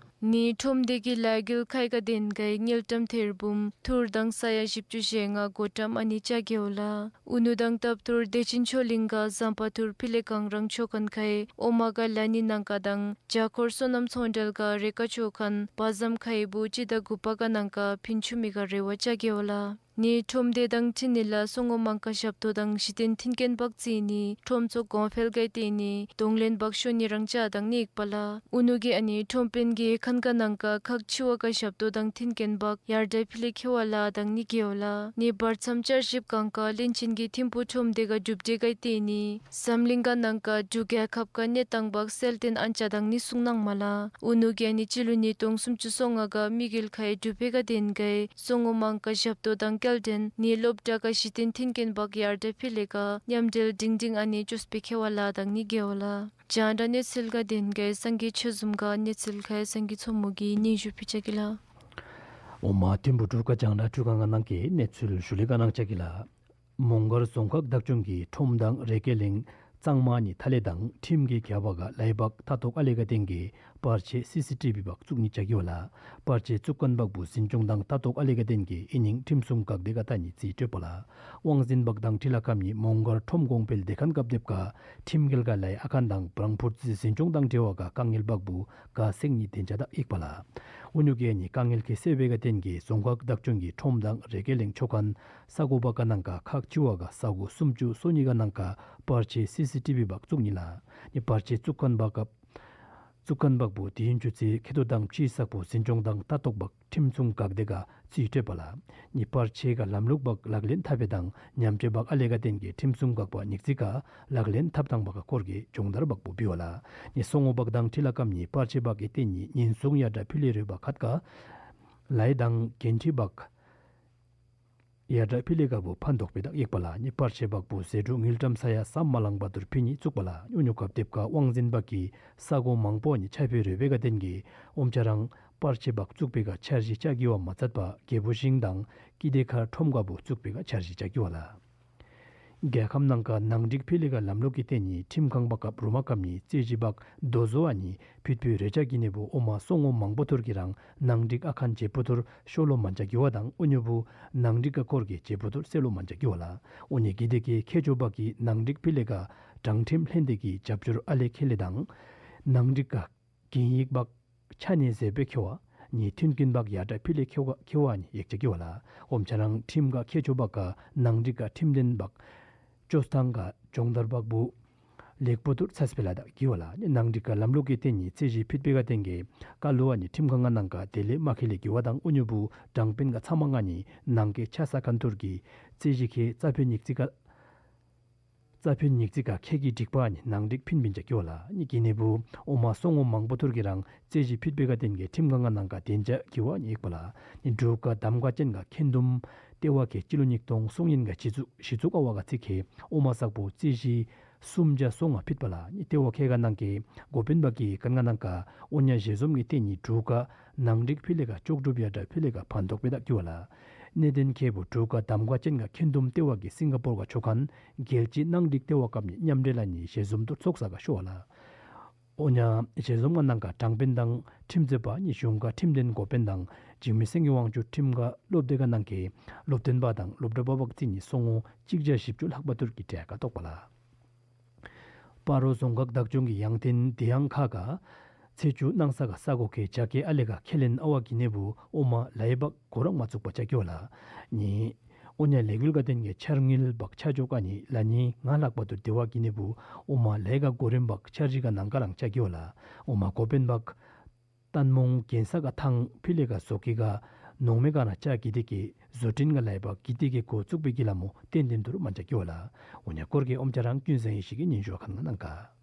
ནི་ཁྲོམ་སྡེ་གི་ལས་འགུལ་ཁའི་ག་དེན་གའི་དངུལ་ཀྲམ་ཐེར་འབུམ་ཐུར་དང་ས་ཡ་བཞི་བཅུ་ཞེ་ལྔ་གོ་ཀྲམ་ཨ་ནི་ཆ་གི་བ་ལ། ཨུ་ནུ་དང་སྟབས་ཐུར་བདེ་ཆེན་ཆོས་གླིང་ག་ཟམ་པ་ཐུར་ཕུལ་ལས་གང་རང་ཆོ་ཁན་ཁའི་ཨོ་མ་ག་ལ་ནི་ནང་ག་དང་བྱ་འཁོར་སོ་ནམ་ཚོང་འབྲེལ་ག་རེ་ཀ་ཆོ་ཁན་བ་ཟམ་ཁའི་བུ་སྤྱི་ཟླ་དགུ་པ་ག་ནང་ག་ཕིན་ཆུ་མི་ག་རེ་བ་ཆ་གི་བ་ལ། ནི་ཁྲོམ་སྡེ་དང་འཕྲིན་ལས་ལ་སོ་ངོ་མང་ཀ་ཞབས་ཏོག་དང་གཞི་རྟེན་མཐུན་རྐྱེན་བག་རྩི་ནི་ཁྲོམ་ཚོགས་གོང་འཕེལ་ག་བརྟེན་ནི་གདོང་ལེན་བག་ཤོ་ནི་རང་ཆ་དག་ནི་ཡེག་པ་ལ། ཨུ་ནུ་གི་ཨ་ནི་ཁྲོམ་དཔོན་གི་ཁན་ག་ནང་ག་ཁག་ཆེ་བ་ག་ཞབས་ཏོག་དང་མཐུན་རྐྱེན་བག་ཡར་དྲག་ཕུལ་ལས་ཁེ་བ་ལ་དག་ནི་གི་བ་ལ། ནི་བར་མཚམས་བསྐྱར་ཞིབ་གང་ག་བློན་ཆེན་གི་ཐིམ་ཕུག་ཁྲོམ་སྡེ་ག་གྲུབ་འབྲས་ག་བརྟེན་ནི་འཛམ་གླིང་ག་ནང་ག་འབྲུག་རྒྱལ་ཁབ་ག་གནས་སྟངས་བག་གསལ་སྟོན་ཨན་ཆ་དག་ནི་གསུང་གནང་མ་ལ། ཨུ་ནུ་གི་ཨ་ནི་སྤྱི་ལོ་ཉིས་སྟོང་སུམ་ཅུ་སོ་ལྔ་ག་དམིགས་ཡུལ་ཁའི་གྲུབ་འབྲས་ག་དེན་གའི་སོ་ངོ་མང་ཀ་ཞབས་ཏོག་དང་སྐྱེལ་འདྲེན་ནི་སློབ་གྲྭ་ག་གཞི་རྟེན་མཐུན་རྐྱེན་བག་ཡར་དྲག་ཕུལ་ལས་ག་མཉམ་འབྲེལ་སྒྲིང་སྒྲིང་ཨ་ནི་ཅོས་པའི་ཁེ་བ་ལ་དག་ནི་གི་བ་ལ། རྒྱང་བསྒྲགས་གནས་ཚུལ་ག་དེན་གའི་སངས་རྒྱས་ཆོས་འཛོམས་ག་གནས་ཚུལ་ཁའི་སངས་རྒྱས་མཚོ་མོ་གི་སྙན་ཞུ་ཕུལ་ཆ་གི་ལ། ཨོ་མ་ཐིམ་ཕུག་འབྲུག་ག་རྒྱང་བསྒྲགས་ཁྲུ་གང་ག་ནང་གི་གནས་ཚུལ་ཞུ་ལས་ག་གནང་ཆ་གི་ལ། མོང་སྒར་རྫོང་ཁག་བདག་སྐྱོང་གི་ཁྲོམ་དང་རི་སྐྱེས་གླིང་གཙང་མ་ནི་ཐ་ལེ་དང་ཁྲིམས་ཀྱི་རྒྱབ་བ་ག་ལའི་བག་ཐ་ཐོག་ཨ་ལས་ག་དེན་གི་པར་ཆས་སི་སི་ཊི་བི་བག་བཙུགས་ནི་ཆ་གི་བ་ལ། པར་ཆས་བཙུགས་ཁན་བག་བུ་འཛིན་སྐྱོང་དང་ཐ་ཐོག་ཨ་ལས་ག་དེན་གི་ཨི་ཉིང་ཁྲིམས་སྲུང་འགག་སྡེ་ག་ད་ནི་རྩིས་སྤྲོད་པ་ལ། དབང་འཛིན་བག་དང་འཕྲུལ་ལས་ཀ་ནི་མོང་སྒར་ཁྲོམ་གོང་འཕེལ་སྡེ་ཁན་སྐབས་དེབ་ག་ཁྲིམས་འགལ་ག་ལའི་ཨ་ཁན་དང་བྲང་ཕུར་རྩི་འཛིན་སྐྱོང་དང་འབྲེལ་བ་ག་དཀའ་ངལ་བག་བུ་ག་སེང་ནི་དེན་ཆ་དག་ཡེག་པ་ལ། ཨུ་ནུ་གི་ཨ་ནི་དཀའ་ངལ་ཁའི་སེལ་བའི་ག་དེན་གི་རྫོང་ཁག་བདག་སྐྱོང་གི་ཁྲོམ་དང་རི་སྐྱེས་གླིང་ཆོ་ཁན་ས་གོ་བག་ག་ནང་ག་ཁག་ཆེ་བ་ག་ས་གོ་སུམ་ཅུ་སོ་གཉིས་ག་ནང་ག་པར་ཆས་སི་སི་ཊི་བི་བག་བཙུགས་ནི་ལ། ནི་པར་ཆས་བཙུགས་ཁན་བག་ག་ བཙུགས་མཁན་འབག་བུ་དེ་ཡུན་ཅུ་ཚེ་མཁལ་རྡོག་དང་ཕྱིའི་སག་པོ་འཛིན་སྐྱོང་དང་ལྟ་རྟོག་འབག་ཁྲིམས་སྲུང་འགག་སྡེ་ཁར་རྩིས་སྤྲོད་པ་ལ། ནི་པར་ཆས་ཁར་ལམ་ལུགས་འབག་ལག་ལེན་འཐབ་པའི་དང་ཉམས་བཅོས་འབག་ཨ་ལས་ཀ་དེན་གྱི་ཁྲིམས་སྲུང་འགག་པ་ཉིག་ཙིང་ཁར་ལག་ལེན་འཐབ་ཐངས་འབག་སྐོར་གྱི་སྦྱོང་བརྡར་འབག་བུ་འབུལ་བ་ལ། ནི་སོ་ངོ་འབག་དང་འཁྲིལ་ལ་ཀམ་ནི་པར་ཆས་འབག་གི་སྟེང་ནི་ཉེན་སྲུང་ཡར་དྲག་ཕུལ་ལེ་རུ་འབག་ཁད་ཁར་ལཱའི་དང་འགན་འཁྲི་འབག་ཡར་དྲག་ཕུལ་ལེ་ཁ་བུ་ཕན་ཐོགས་པའི་དང་ཡེག་པ་ལ། ནི་པར་ཆས་འབག་བུ་ཟད་འགྲོ་དངུལ་ཀྲམ་ས་ཡ་སམ་མ་ལང་པ་དུར་ཕུལ་ནི་བཙུགས་པ་ལ། ཨུ་ཉུ་ཁབ་དེབ་ཁར་དབང་འཛིན་འབག་གི་ས་གོ་མང་པོ་ནི་ཆ་ཕེ་རུ་བེ་ག་དེན་གྱི་ཨོམ་ཆ་རང་པར་ཆས་འབག་བཙུགས་པེ་ག་འཆར་གཞི་ཅ་གི་བ་མ་ཚད་པ་རྒྱལ་པོ་ཤིང་དང་ཀི་དེ་ཁར་ཁྲོམ་ཁ་བུ་བཙུགས་པེ་ག་འཆར་གཞི་ཅ་གི་བ་ལ། རྒྱལ་ཁམས་ནང་ཁར་ནང་འགྲིག་ཕུལ་ལེ་ཁ་ལམ་ལུགས་ཀྱི་སྟེང་ནི་ཁྲིམས་ཁང་འབག་ཁབ་རུ་མ་ཁབ་ནི་རྩོད་གཞི་འབག་དོ་བཟོ་བ་ནི་ཕུད་པའི་རེ་ཆ་གི་ནི་བུ་ཨོ་མ་སོ་ངོ་མང་པོ་ཐུར་གྱི་རང་ནང་འགྲིག་ཨ་ཁན་ཇེ་པུ་ཐུར་ཤོ་ལོ་མན་ཅ་གི་བ་དང་ཨུ་ཉུ་བུ་ནང་འགྲིག་ག་སྐོར་གྱི་ཇེ་པུ་ཐུར་སེ་ལོ་མན་ཅ་གི་བ་ལ། ཨོ་ནི་གི་དེ་གི་ཁེ་ཆོ་འབག་གི་ནང་འགྲིག་ཕུལ་ལེ་ཁ་དྲང་ཁྲིམས་ལྷན་སྡེ་གི་རྒྱབ་སྐྱོར་ཨ་ལེ་ཁེ་ལེ་དང་ནང་འགྲིག་ག་གན་ཡིག་འབག་ཆ་ནི་ཟེར་བེ་ཁེ་བ་ནི་མཐུན་རྐྱེན་འབག་ཡར་དྲག་ཕུལ་ལེ་ཁེ་བ་ཁེ་བ་ནི་ཡེག་ཅ་གི་བ་ལ། ཨོམ་ཆ་རང་ཁྲིམས་ཁ་ཁེ་ཆོ་འབག་ག་ནང་འགྲིག་ག་ཁྲིམས་དོན་འབག་ཅོས་ཐང་ག་སྦྱོང་བརྡར་འབག་བུ་ལེགས་པོ་ཐུར་ཚས་པེ་ལ་དང་གི་བ་ལ། ནི་ནང་འགྲིག་ག་ལམ་ལུགས་ཀྱི་སྟེང་ནི་རྩོད་གཞི་ཕུད་པེ་ག་དེན་གྱི་ཀ་ལུ་བ་ནི་ཁྲིམས་ཁང་ང་ནང་ཁར་དེ་ལེ་མ་ཁེ་ལེ་གི་བ་དང་ཨུ་ཉུ་བུ་དྲང་དཔོན་ག་ཚམ་མ་ང་ནི་ནང་ཁེ་ཆ་ས་ཁན་ཐུར་གྱི་རྩོད་གཞི་ཁེ་རྩ་ཕུད་ཉིག་ཙིང་ཁར་རྩ་ཕུད་ཉིག་ཙིང་ཁར་ཁེ་གི་འགྲིག་པ་ནི་ནང་འགྲིག་ཕིན་པིན་ཅ་གི་བ་ལ། ནི་གི་ནི་བུ་ཨོ་མ་སོ་ངོ་མང་པོ་ཐུར་གྱི་རང་རྩོད་གཞི་ཕུད་པེ་ག་དེན་གྱི་ཁྲིམས་ཁང་ང་ནང་ཁར་དེན་ཅ་གི་བ་ནི་ཡེག་པ་ལ། ནི་འབྲུག་ག་གདམ་ག་ཅན་ག་ཁེན་དུམ་ལྟེ་བ་ཁེ་སྤྱི་ལོ་ཉིས་སྟོང་སོང་ཉིན་ག་ཅི་ཚུགས་ཞི་ཚུགས་ཨ་བ་ག་ཚིག་ཁེ་ཨོ་མ་སག་པོ་རྩོད་གཞི་སུམ་བརྒྱ་སོ་ལྔ་ཕིད་པ་ལ། ནི་ལྟེ་བ་ཁེ་ག་ནང་གི་འགོ་དཔོན་པ་གི་ཁན་ང་ནང་ཁར་ཨོ་ཉ་ཞལ་འཛོམས་ཀྱི་སྟེང་ནི་འབྲུག་ག་ནང་འགྲིག་ཕུལ་ལེ་ཁ་ལྕོགས་གྲུབ་ཡར་དྲག་ཕུལ་ལེ་ཁ་ཕན་ཐོགས་པེ་དང་གི་བ་ལ། གནད་དོན་ཁེ་བུ་འབྲུག་ག་གདམ་ག་ཅན་ག་ཁེན་དུམ་ལྟེ་བ་གི་སིང་ག་པོར་ག་ཆོ་ཁན་རྒྱལ་སྤྱི་ནང་འགྲིག་ལྟེ་བ་སྐབས་ནི་མཉམ་འབྲེལ་ལ་ནི་ཞལ་འཛོམས་ཐུར་ཚོགས་ས་ག་ཤོ་བ་ལ། ཨོ་ཉ་ཞལ་འཛོམས་ང་ནང་ཁར་དྲང་དཔོན་དང་ཁྲིམས་རྩོད་པ་ནི་གཞུང་ཁ་ཁྲིམས་དོན་འགོ་དཔོན་དང་འཇིགས་མེད་སེང་གེ་དབང་ཕྱུག་ཁྲིམས་ཁ་སློབ་སྡེ་ག་ནང་གི་སློབ་སྟོན་པ་དང་སློབ་གྲྭ་པ་བག་རྩིས་ནི་སོ་ངོ་གཅིག་བརྒྱ་བཞི་བཅུ་ལྷག་པ་ཐུར་གྱི་གྲལ་ཁ་གཏོགས་པ་ལ། སྤ་རོ་རྫོང་ཁག་བདག་སྐྱོང་གི་ཡང་ཐིན་དེ་ཡང་ཁ་ག་ཚེས་བཅུ་གནང་ས་ག་ས་གོ་ཁེ་ཇ་ཁེ་ཨ་ལེ་ག་ཁས་ལེན་ཨ་བ་གི་ནི་བུ་ཨོ་མ་ལའི་བག་གོ་རང་མ་བཙུགས་པ་ཅ་གི་བ་ལ། ནི་ཨོ་ཉ་ལས་འགུལ་ག་དེན་གྱི་འཆར་དངུལ་བག་ཆ་འཇོག་ག་ནི་ལ་ནི་ང་ལྷག་པ་དུ་དེ་བ་གི་ནི་བུ་ཨོ་མ་ལའི་ག་གོ་རིམ་བག་འཆར་གཞི་ག་ནང་ག་རང་ཅ་གི་བ་ལ། ཨོ་མ་གོ་དཔོན་བག་ཏན་མོང་གན་ས་ག་ཐང་ཕི་ལེ་ག་ཟོ་ཁེ་ག་ནོང་མེ་ག་ན་ཅ་གི་དེ་གི་བཟོ་སྐྲུན་ག་ལའི་བག་གི་དེ་གི་གོ་བཙུགས་པེ་གི་ལ་མོ་ཏན་ཏན་དུར་མན་ཅ་གི་བ་ལ། ཨོ་ཉ་སྐོར་གྱི་ཨོམ་ཆ་རང་ཀུན་བཟང་ཡེ་ཤེས་ཀྱི་སྙན་ཞུ་ཁན་ང་ནང་ག།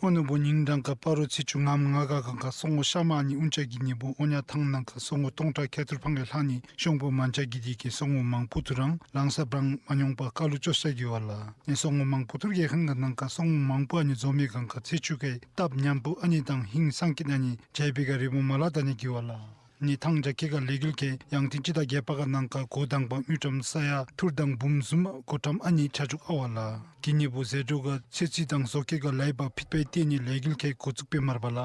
ཨོ་ནུ་བུ་ཉིན་གྲངས་ཀ་སྤ་རོ་ཚེས་བཅུ་ལྔ་ང་ག་གང་ག་སོ་ངོ་ཤ་མ་ནི་ཨུན་ཅ་གི་ནི་བུ་ཨོ་ཉ་ཐང་ནང་ཁ་སོ་ངོ་སྟོང་ཕྲག་ཁལ་ཐུར་ཕང་གི་ལྷག་ནི་ཤོང་པོ་མན་ཅ་གི་དེ་གི་སོ་ངོ་མང་པོ་ཐུར་རང་ལང་ས་བྲང་མ་ཉོང་པ་ཀ་ལུ་ཅོ་ས་གི་བ་ལ། ནི་སོ་ངོ་མང་པོ་ཐུར་གི་ཁན་ག་ནང་ཁ་སོ་ངོ་མང་པོ་ཨ་ནི་ཛོ་མེ་གང་ག་ཚེས་བཅུ་གི་སྟབས་ཉམ་པོ་ཨ་ནི་དང་ཧིང་སང་ཀི་ན་ནི་ཇའི་བི་ག་རི་བོ་མ་ལ་ད་ནི་གི་བ་ལ། ནི་ཐང་ཇ་ཁེ་ག་ལས་འགུལ་ཁེ་ཡང་ཐིན་སྤྱི་ཟླ་བརྒྱད་པ་ག་ནང་ཁ་གོ་དང་པ་དངུལ་ཀྲམ་ས་ཡ་ཐུར་དང་འབུམ་གསུམ་གོ་ཀྲམ་ཨ་ནི་ཆ་འཇོག་ཨ་བ་ལ། གི་ནི་བུ་ཟད་འགྲོ་ག་ཚེ་རྩིས་དང་ཟོ་ཁེ་ག་ལའི་བག་ཕིད་པའི་ཏེ་ནི་ལས་འགུལ་ཁེ་གོ་བཙུགས་པེ་མར་བ་ལ།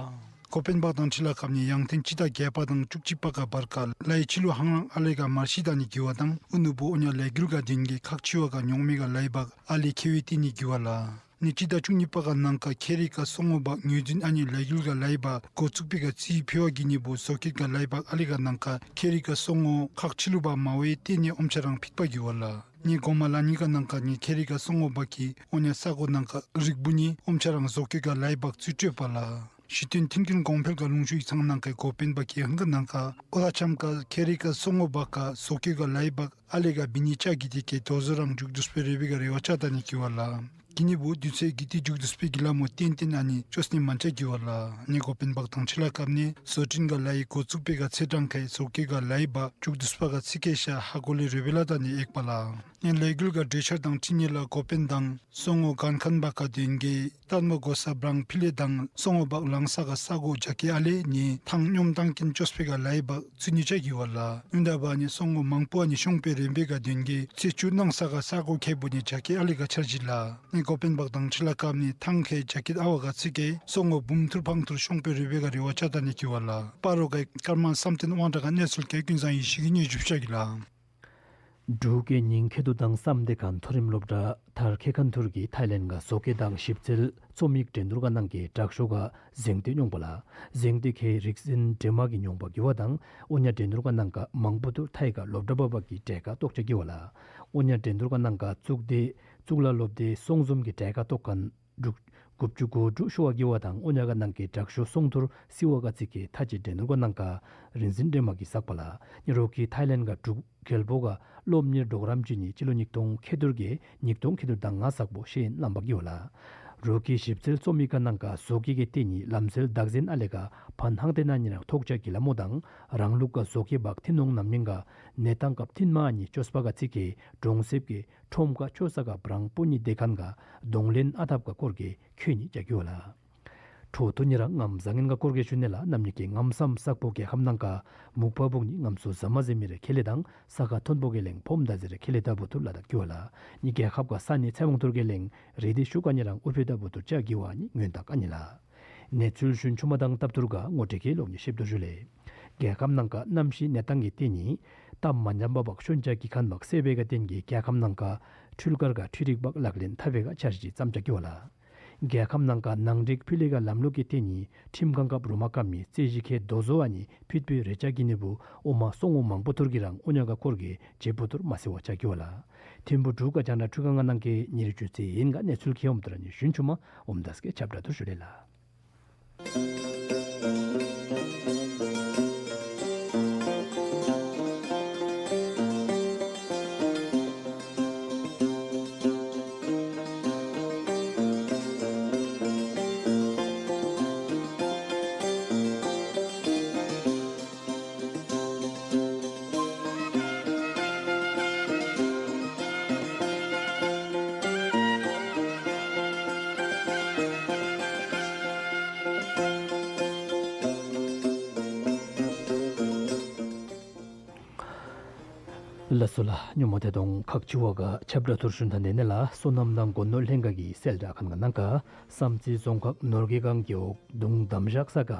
གོ་དཔོན་བག་དང་ཁྲི་ལ་ཁབ་ནི་ཡང་ཐིན་སྤྱི་ཟླ་བརྒྱད་པ་དང་བཅུ་གཅིག་པ་ག་བར་ཁ་ལའི་ཕྱི་ལུ་ཧང་རང་ཨ་ལེ་ག་མར་ཤི་ད་ནི་གི་བ་དང་ཨུ་ནུ་བུ་ཨོ་ཉ་ལས་འགུལ་ག་དེན་གྱི་ཁག་ཆེ་བ་ག་ཉོང་མེ་ག་ལའི་བག་ཨ་ལེ་ཁེ་བེ་ཏེ་ནི་གི་བ་ལ། ནི་སྤྱི་ཟླ་བཅུ་གཉིས་པ་ག་ནང་ཁ་ཁེ་རི་ག་སོ་ངོ་བག་ངོས་འཛིན་ཨ་ནི་ལས་འགུལ་ག་ལའི་བག་གོ་བཙུགས་པེ་ག་རྩིས་ཕི་བ་གི་ནི་བུ་ཟོ་ཁེ་ག་ལའི་བག་ཨ་ལེ་ག་ནང་ཁ་ཁེ་རི་ག་སོ་ངོ་ཁག་ཆེ་ལུ་བག་མ་བའི་ཏེ་ནི་ཨོམ་ཆ་རང་ཕིད་པ་གི་བ་ལ། ནི་གོ་མ་ལ་ནི་ག་ནང་ཁ་ནི་ཁེ་རི་ག་སོ་ངོ་བག་གི་ཨོ་ཉ་ས་གོ་ནང་ཁ་རིག་བུ་ནི་ཨོམ་ཆ་རང་ཟོ་ཁེ་ག་ལའི་བག་རྩིས་སྤྲོད་པ་ལ། ཞི་མཐུན་མཐུན་རྐྱེན་གོང་འཕེལ་ག་ལུང་ཤུ་ཡིག་ཚང་ནང་ཁའི་གོ་དཔོན་བག་གི་ཧང་ག་ནང་ཁ་ཨོ་ལ་ཆམ་ཁ་ཁེ་རི་ག་སོ་ངོ་བག་ག་ཟོ་ཁེ་ག་ལའི་བག་ཨ་ལེ་ག་བི་ནི་ཅ་གི་དེ་གི་དོ་ཟོ་རང་མཇུག་བསྡུས་པེ་རེ་བི་ག་རེ་བ་ཅ་ད་ནི་གི་བ་ལ། གི་ནི་བུ་དུས་ཚོད་གི་དེ་མཇུག་བསྡུས་པེ་གི་ལ་མོ་ཏན་ཏན་ཨ་ནི་ཅོས་ནི་མན་ཅ་གི་བ་ལ། ནི་གོ་དཔོན་བག་དང་ཁྲི་ལ་ཁབ་ནི་ཟོ་སྐྲུན་ག་ལའི་གོ་བཙུགས་པེ་ག་ཚེ་གྲངས་ཁའི་ཟོ་ཁེ་ག་ལའི་བག་མཇུག་བསྡུས་པ་ག་ཚི་ཁེ་ཤ་ཧ་གོ་ལེ་རེ་བི་ལ་ད་ནི་ཨེག་པ་ལ། ནི་ལས་འགུལ་ག་གྲོས་འཆར་དང་འཕྲིན་ཡིག་ལ་གོ་དཔོན་དང་སོ་ངོ་གན་ཁན་བག་ག་དེན་གྱི་ཏན་མོ་གོ་ས་བྲང་ཕི་ལེ་དང་སོ་ངོ་བག་ལང་ས་ག་ས་གོ་ཇ་ཁེ་ཨ་ལེ་ནི་ཐང་སྙོམས་བཏང་རྐྱེན་ཅོས་པེ་ག་ལའི་བག་ཚུ་ནི་ཅ་གི་བ་ལ། ཨུན་ད་བ་ནི་སོ་ངོ་མང་པོ་ཨ་ནི་ཤོང་པེ་རེན་པེ་ག་དེན་གྱི་ཚེས་བཅུ་གནང་ས་ག་ས་གོ་ཁེ་བུ་ནི་ཇ་ཁེ་ཨ་ལེ་ག་འཆར་གཞི་ལ། ནི་གོ་དཔོན་བག་དང་ཁྲི་ལ་ཁབ་ནི་ཐང་ཁེ་ཇ་ཁེ་ཨ་བ་ག་ཚི་ཁེ་སོ་ངོ་འབུམ་ཐུར་ཕང་ཐུར་ཤོང་པེ་རེན་པེ་ག་རེ་བ་ཅ་ད་ནི་གི་བ་ལ། སྤ་རོ་ག་ཀརྨ་བསམ་གཏན་དབང་གྲགས་ག་གནས་ཚུལ་ག་ཀུན་བཟང་ཡེ་ཤེས་ཀྱི་སྙན་ཞུ་ཞུ་གི་ལ། འབྲུག་གི་ཉིང་ཁེ་ཏོ་དང་བསམ་སྡེ་ཁ་མཐོ་རིམ་སློབ་གྲྭ་མཐར་འཁྱོལ་མཁན་ཐུར་གྱིས་ཐའི་ལེནཌ་ག་བཟོ་བཀོད་དང་ཞིབ་འཚོལ་རྩོམ་ཡིག་འགྲན་བསྡུར་ག་ནང་གི་དྲག་ཤོས་ག་གཟེངས་བསྟོད་མྱོང་པ་ལ། གཟེངས་བསྟོད་ཁེ་རིག་འཛིན་སྒྲོལ་མ་གིས་མྱོང་པ་གི་བ་དང་ཨོ་ཉ་འགྲན་བསྡུར་ག་ནང་ག་མང་པོ་ཐུར་ཐའི་ག་སློབ་གྲྭ་པ་བག་གི་གྲལ་ཁ་གཏོགས་ཅ་གི་བ་ལ། ཨོ་ཉ་འགྲན་བསྡུར་ག་ནང་ག་གཙུག་སྡེ་གཙུག་ལག་སློབ་སྡེ་སོང་ཟོམ་གྱི་གྲལ་ཁ་གཏོགས་མཁན་འབྲུག་ དགུ་བཅུ་གོ་དྲུག་ཤོར་བ་གི་བ་དང་ཨོ་ཉ་ག་ནང་གི་དྲག་ཤོས་སོང་ཐུར་སི་བ་ག་ཙི་གི་ཐ་ཅི་འདྲེ་ནུར་ག་ནང་ག་རིན་འཛིན་འདྲེ་མ་གི་ཟག་པ་ལ་ཉི་རོ་ཀི་ཐའི་ལེནཌ་ག་འབྲུག་རྒྱལ་པོ་ག་སློབ་གཉེར་གྲོགས་རམ་ཅིག་ནི་སྤྱི་ལོ་ཉིས་སྟོང་ཁལ་དུར་གི་ཉིས་སྟོང་ཁལ་དུར་དང་ལྔ་ཟག་པོ་ཤེས་ཡིན་ལམ་པ་གི་བ་ལ། རོ་ཀི་ཞིབ་འཚོལ་རྩོམ་མི་ག་ནང་ག་བཟོ་ཀི་གི་ཏེ་ནི་ལམ་སྲོལ་བདག་འཛིན་ཨ་ལེ་ག་ཕན་ཧང་ཏེ་ན་ཉི་རང་ཐོག་ཅ་གི་ལ་མོ་དང་རང་ལུགས་ག་བཟོ་ཀི་བག་ཐིན་ནོང་ནམ་ཉིང་ག་ནེ་ཏང་སྐབས་ཐིན་མ་ཉི་ཅོས་པ་ག་ཙི་གི་གྲོང་གསེབ་ཀི་ཁྲོམ་ཁ་ཆོས་ས་ག་བྲང་པོ་ཉི་སྡེ་ཁན་ག་གདོང་ལེན་ཨ་ཐབ་ག་སྐོར་གི་ཁྱོད་ཉི་ཅ་གི་བ་ལ། འཕྲོ་མཐུད་ཉི་རང་ངམ་བཟང་ངན་ག་སྐོར་གི་ཞུ་ནི་ལ། ནམ་ཉིང་གི་ངམ་སམ་སག་པོ་རྒྱལ་ཁམས་ནང་ག་མུག་པ་བུག་ཉི་ངམ་སོ་ཟ་མ་ཟེ་མི་རེ་ཁེ་ལེ་དང་ས་ག་ཐོན་པོ་གི་ལེང་ཕོམ་ད་ཟེ་རེ་ཁེ་ལེ་ད་བུ་ཐུར་ལ་དག་གི་བ་ལ། ཉི་རྒྱལ་ཁབ་ག་ས་ནི་ཚེ་མང་ཐུར་གི་ལེང་རེ་དི་ཤུ་ག་ཉི་རང་ཨུ་ཕེ་ད་བུ་ཐུར་ཅ་གི་བ་ཉི་ངོན་དག་ཨ་ཉི་ལ། གནས་ཚུལ་ཞུན་ཆུ་མ་དང་སྟབས་ཐུར་ག་ངོ་སྤྲོད་ཀྱི་ལོག་ཉི་ཞིབ་ཏུ་ཞུ་ལེ། རྒྱལ་ཁམས་ནང་ག་གནམ་གཤིས་གནས་སྟངས་ཀྱི་སྟེང་ནི་སྟབས་མ་ཉམས་པ་བག་ཤོན་ཅ་གི་ཁན་བག་སེ་བེ་ག་བརྟེན་གྱི་རྒྱལ་ཁམས་ནང་ག་འཕྲུལ་སྐར་ག་འཕྲུལ་རིག་བག་ལག་ལེན་ཐབས་བེ་ག་འཆར་གཞི་བརྩམ་ཅ་གི་བ་ལ། རྒྱལ་ཁམས་ནང་ག་ནང་འགྲིག་ཕི་ལེ་ག་ལམ་ལུགས་ཀྱི་སྟེང་ནི་ཁྲིམས་ཁང་སྐབས་རུ་མ་ཀམ་མི་རྩེ་གཞི་ཁེ་དོ་བཟོ་བ་ནི་ཕིད་པི་རེ་ཅ་གི་ནི་བུ་ཨོ་མ་སོང་ངོ་མང་པོ་ཐུར་གི་རང་ཨོ་ཉ་ག་སྐོར་གི་ཇེ་པོ་ཐུར་མ་སེ་བ་ཅ་གི་བ་ལ། ཐིམ་ཕུ་དྲུག་ག་ཅང་ན་ཕྲུ་ག་ང་ནང་གི་ཉེར་ཅུ་ཚེ་ཡིན་ག་གནས་ཚུལ་ཁེ་ཨོམ་ཐུར་ཉི་ཞུན་ཆུ་མ་ཨོམ་དས་ཀེ་ཆབ་དྲ་ཐུར་ཞུ་ལེ་ལ། ལགས་སོ་ལགས། ཉོན་མོངས་དེ་དོང་ཁག་ཆེ་བ་ག་ཆབ་དྲ་ཐུར་ཞུན་ཐན་དེ་ནེ་ལ་སོ་ནམ་དང་སྒོ་ནོར་ལྷན་ཁག་གི་སེལ་དྲ་ཁན་ག་ནང་ག་བསམ་རྩེ་རྫོང་ཁག་ནོར་གྱི་སྒང་རྒེད་འོག་གདུང་འདམ་བཞག་ས་ག་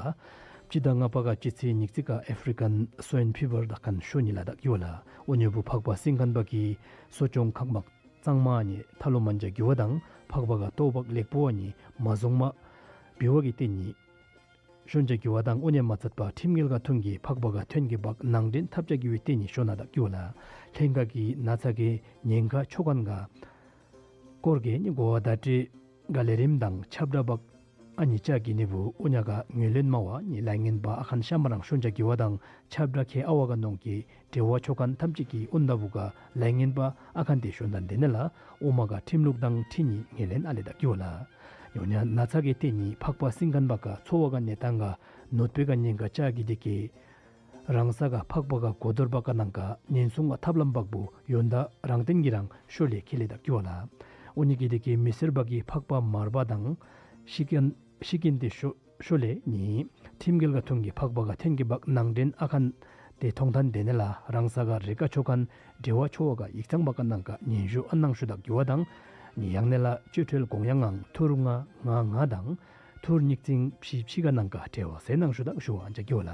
སྤྱི་ཟླ་ལྔ་པ་ག་སྤྱི་ཚེས་ཉིས་བརྩི་ག་ཨེཕ་རི་ཀན་སོའིན་ཕི་བར་དག་ཁན་ཤོ་ཉི་ལ་དག་གི་བ་ལ། ཨོ་ཉོ་བུ་ཕག་པ་སིང་ཁན་བ་གི་གསོ་སྐྱོང་ཁག་མག་གཙང་མ་ཉི་ཐ་ལོ་མན་ཅ་གི་བ་དང་ཕག་པ་ག་ལྟོ་བག་ལེགས་པོ་བ་ཉི་མ་བཟུང་མ་བི་བ་གི་སྟེང་ཉི་ཤོན་ཅ་གི་བ་དང་ཨོ་ཉ་མ་ཚད་པ་ཁྲིམས་འགལ་ག་ཐུན་གི་ཕག་པ་ག་ཐོན་གི་བག་ནང་འདྲེན་ཐབས་ཅ་གི་བའི་སྟེང་ཉི་ཤོ་ན་དག་གི་བ་ལ། ལྷན་ཁག་གི་ན་ཚ་གི་ཉེན་ཁ་ཆོ་ཁན་ག་སྐོར་གི་ཉི་གོ་བ་ད་ཏྲི་ག་ལས་རིམ་དང་ཆབ་དྲ་བག་ཨ་ཉི་ཅ་གི་ནི་བུ་ཨོ་ཉ་ག་ངོས་ལེན་མ་བ་ཉི་ལ་ངན་པ་ཨ་ཁན་ཤ་མ་རང་ཤོན་ཅ་གི་བ་དང་ཆབ་དྲ་ཁེ་ཨ་བ་ག་ནོང་གི་འབྲེལ་བ་ཆོ་ཁན་ཐམས་ཅད་ཀྱི་ཨོན་ད་བུ་ག་ལ་ངན་པ་ཨ་ཁན་དེ་ཤོན་དན་དེ་ནེ་ལ་ཨོ་མ་ག་ཁྲིམས་ལུགས་དང་ཁྲི་ཉི་ངོས་ལེན་ཨ་ལེ་དག་གི་བ་ལ། ཡོ་ཉ་ན་ཚ་གི་སྟེང་ཉི་ཕག་པ་སིང་ཁན་བ་ག་ཚོ་བ་ག་ནེ་ཏང་ག་ནོད་པེ་ག་ཉེན་ག་ཅ་གི་དེ་གི་རང་ས་ག་ཕག་པ་ག་གོ་དོར་བ་ག་ནང་ག་ཉེན་སྲུང་ག་ཐབས་ལམ་བག་བུ་ཡོན་ད་རང་བརྟེན་གྱི་རང་ཤོ་ལེ་ཁེ་ལེ་དག་གི་བ་ལ། ཨོ་ཉི་གི་དེ་གི་མི་སེར་བ་གི་ཕག་པ་མར་བ་དང་ཤི་ཀན་ཤི་ཀིན་དེ་ཤོ་ཤོ་ལེ་ཉི་ཁྲིམས་འགལ་ག་ཐུན་གི་ཕག་པ་ག་ཐོན་གི་བག་ནང་འདྲེན་ཨ་ཁན་དེ་ཐོང་ཐན་དེ་ནེ་ལ་རང་ས་ག་རེ་ཀ་ཆོ་ཁན་འབྲེལ་བ་ཆོ་བ་ག་ཡིག་ཚང་བ་ག་ནང་ག་ཉེན་ཞུ་ཨ་ནང་ཞུ་དག་གི་བ་དང་ཉི་ཡང་ནེ་ལ་བཅོས་ཁྲོལ་གོང་ཡང་ངང་ཐུར་ང་ང་ང་དང་ཐུར་ཉིག་ཙིང་ཕྱི་ཕྱི་ག་ནང་ག་འབྲེལ་བ་སེ་ནང་ཞུ་དག་ཞུ་བ་ཨན་ཅ་གི་བ་ལ།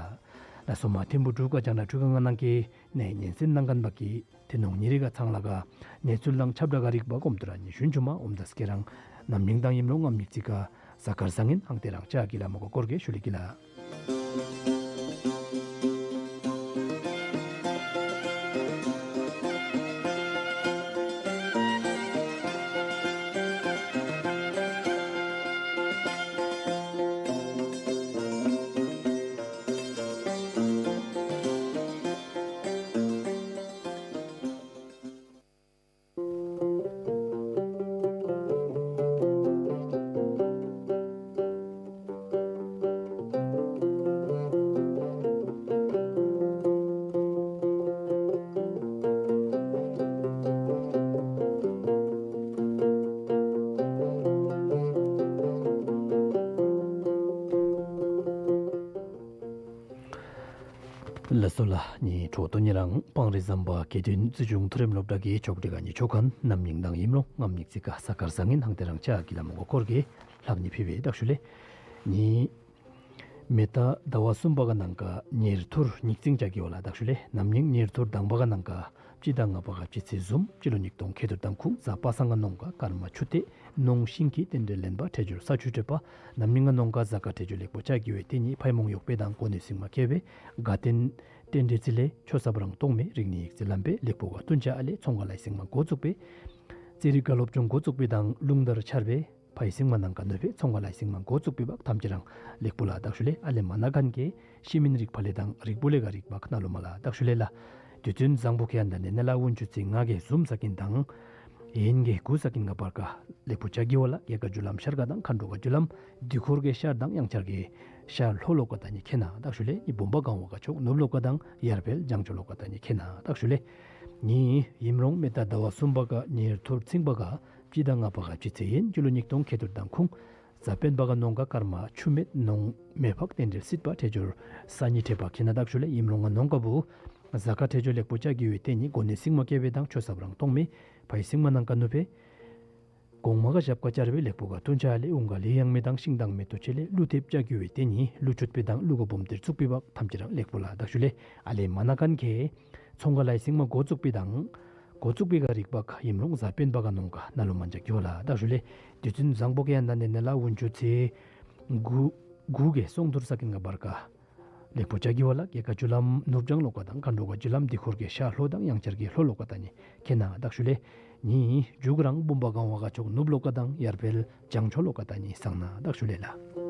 ལ་སོ་མ་ཐིམ་བུ་དྲུག་ག་ཅང་ན་དྲུག་ག་ང་ནང་གི་ནེ་ཉན་སེན་ནང་ཁན་བ་གི་ཏེ་ནོང་ཉི་རི་ག་ཚང་ལ་ག་གནས་ཚུལ་དང་ཆབ་དྲ་ག་རིག་པ་གོམ་ཏུ་ར་ཉི་ཤུན་ཆུ་མ་ཨོམ་དས་ཀེ་རང་ནམ་ཉིང་དང་ཡིམ་ལོ་ངམ་ཉིག་ཙིང་ག་ཟ་ཀར་ཟང་ངིན་ཧང་ཏེ་རང་ཅ་གི་ལ་མོ་ག་སྐོར་གེ་ཤུ་ལི་གི་ལ། ལགས་སོ་ལགས། ཉི་ཁྲོ་ཏོ་ཉི་རང་སྤང་རི་ཟམ་པ་དགེ་འདུན་རྩིས་གཞུང་མཐོ་རིམ་སློབ་གྲྭ་གི་ཆོག་སྒྲིག་ག་ཉི་ཆོ་ཁན་ནམ་ཉིང་དང་ཡིམ་ལོ་ངམ་ཉིག་ཙིང་ག་ཟ་ཀར་ཟང་ངིན་ཧང་ཏེ་རང་ཅ་གི་ལ་མོ་ག་སྐོར་གེ་ལྷག་ཉི་ཕི་བེ་དག་ཞུ་ལེ། ཉི་མེ་ཏ་ཟླ་བ་གསུམ་པ་ག་ནང་ག་ཉེར་ཐུར་ཉིག་ཙིང་ཅ་གི་བ་ལ་དག་ཞུ་ལེ། ནམ་ཉིང་ཉེར་ཐུར་དང་པ་ག་ནང་ག་སྤྱི་ཟླ་ལྔ་པ་ག་སྤྱི་ཚེས་བཟུམ་སྤྱི་ལོ་ཉིག་སྟོང་ཁལ་དུར་དང་ཁུངས་ཟ་པ་སང་ག་ནོང་ག་ཀརྨ་ཆུ་ཏེ་ནོང་ཤིང་གི་རྟེན་འབྲེལ་ལེན་པ་ཁྲེ་ཇུར་ས་ཆུ་ཏྲེ་པ་ནམ་ཉིང་ག་ནོང་ག་ཟ་ཀ་ཁྲེ་ཇུ་ལེགས་པོ་ཅ་གི་བའི་ཏེ་ཉི་ཕའི་མོང་ཡོག་པེ་དང་གོ་ནི་སིང་མ་ཁེ་བེ་ག་ཏེན་རྟེན་འབྲེལ་རྩི་ལེ་ཆོས་ས་བ་རང་སྟོང་མེ་རིག་ནི་ཡིག་རྩི་ལམ་པེ་ལེགས་པོ་ག་ཏུན་ཅ་ཨ་ལེ་ཚོང་ག་ལའི་སིང་མ་གོ་ཙུག་པེ་རྩེ་རི་ག་སློབ་སྦྱོང་གོ་ཙུག་པེ་དང་ལུང་དར་ཆར་བེ་ ཕའི་སིང་མ་ནང་ཀ་ནུབ་སྦེ་ཚོང་ཁང་ལས་སིང་མ་འགོ་བཙུགས་པའི་བར་ཐམས་ཅད་ར་ལེགས་པོ་ལགས་བདག་ཞུ་ལེ། ཨ་ལས་མ་ནཱ་ཁན་གྱི་ཤི་མིན་རིག་པ་ལས་དང་རིག་པོ་ལས་ག་རིག་པ་ནཱ་ལུ་མ་ལགས་བདག་ཞུ་ལེ་ལགས། དུས་ཚོད་བཟང་པོ་ཁེ་ཡང་ད་ནི་ནཱ་ལས་འུན་ཆུ་ཚོད་ལྔ་གི་བཟུམ་ས་ཀིན་དང་ཡན་གྱི་དགུ་ས་ཀིན་ག་བར་ཀ་ལེགས་པོ་ཅ་གི་ཝ་ལགས། གྱལ་ཁ་རྒྱུ་ལམ་ཤར་ཁ་དང་མཁའ་འགྲོ་ཁ་རྒྱུ་ལམ་དིག་ཁོར་གྱི་ཤར་དང་ཡང་ཆར་གྱི་ཤར་ལྷོ་ལོགས་ཀ་ད་ནི་ཁེ་ན་བདག་ཞུ་ལེ། ནི་བུམ་པ་གང་བ་ཁ་ཕྱོགས་ནུབ་ལོགས་ཀ་དང་ཡར་བལ་བྱང་ཕྱོགས་ལོགས་ཀ་ད་ནི་ཁེ་ན་བདག་ཞུ་ལེ། ནི་ཨིནམ་རུང་མེ་ད་ཟླ་བ་གསུམ་པ་ཁ་ཉེར་ཐོར་ཚིང་པ་ཁ་སྤྱི་ཟླ་ལྔ་པ་ཁ་སྤྱི་ཚེས་ཡན་སྤྱི་ལོ་ཉིས་སྟོང་ཁལ་གཏོར་དང་ཁུངས་གཟའ་སྤེན་པ་ཁ་ནོང་ཁ་སྐར་མ་ཆུ་མེད་ནོང་མེ་ཕག་རྟེན་འབྲེལ་སྲིད་པ་ཁྲེ་ཇོར་ས་ཉི་ཁྲེ་པ་ཁེ་ན་བདག་ཞུ་ལེ། ཨིནམ་རུང་ང་ནོང་ཁ་བུ་གཟའ་ཁ་ཁྲེ་ཇོར་ལེགས་པོ་ཅ་གི་ཝའི་ཏེ་ནི་གོ་ནི་སིང་མ་ཀེ་བེ་དང་ཆོས་ས་བ་རང་སྟོང་མེ་ཕའི་སིང་མ་ནང་ཀ་ནུབ་སྦེ་གོང་མ་ཁ་ཞབས་ཁ་ཅར་བའི་ལེགས་པོ་ཁ་ཐུན་ཆ་ལེ་འུང་ག་ལི་ཡང་མེ་དང་ཤིང་དང་མེ་ཏོ་ཆེ་ལེ་ཀླུ་ཐེབས་ཅ་གི་ཝའི་ཏེ་ནི་ཀླུ་ཆུད་པེ་དང་ཀླུ་གོ་བུམ་ཏེར་བཙུགས་པའི་བར་ཐམས་ཅད་ར་ལེགས་པོ་ལགས་བདག་ཞུ་ལེ། ཨ་ལས་མ་ནཱ་ཁན་གྱི་ཚོང་ཁང་ལས་སིང་མ་འགོ་བཙུགས་པའི་དང་འགོ་བཙུགས་པའི་ག་རིག་པ་ཁ་ཨིནམ་རུང་གཟའ་སྤེན་པ་ཁ་ནོང་ཁ་ནཱ་ལུ་མ་ཅ་གི་ཝ་ལགས་བདག་ཞུ་ལེ། དུས་ཚོད་བཟང་པོ་ཁེ་ཡང་ད་ནི་ནཱ་ལས་འུན་ཆུ་ཚོད་དགུ་དགུ་གི་སོང་ཐུར་ས་ཀིན་ག་བར་ཀ་ལེགས་པོ་ཅ་གི་ཝ་ལགས། གྱལ་ཁ་རྒྱུ་ལམ་ནུབ་བྱང་ལོགས་ཀ་དང་མཁའ་འགྲོ་ཁ་རྒྱུ་ལམ་དིག་ཁོར་གྱི་ཤར་ལྷོ་དང་ཡང་ཆར་གྱི་ལྷོ་ལོགས་ཀ་ད་ནི་ཁེ་ན་བདག་ཞུ་ལེ། ནི་མཇུག་རང་བུམ་པ་གང་བ་ཁ་ཕྱོགས་ནུབ་ལོགས་ཀ་དང་ཡར་བལ་བྱང་ཕྱོགས་ལོགས་ཀ་ད་ནི་སང་ན་བདག་ཞུ་ལེ་ལགས།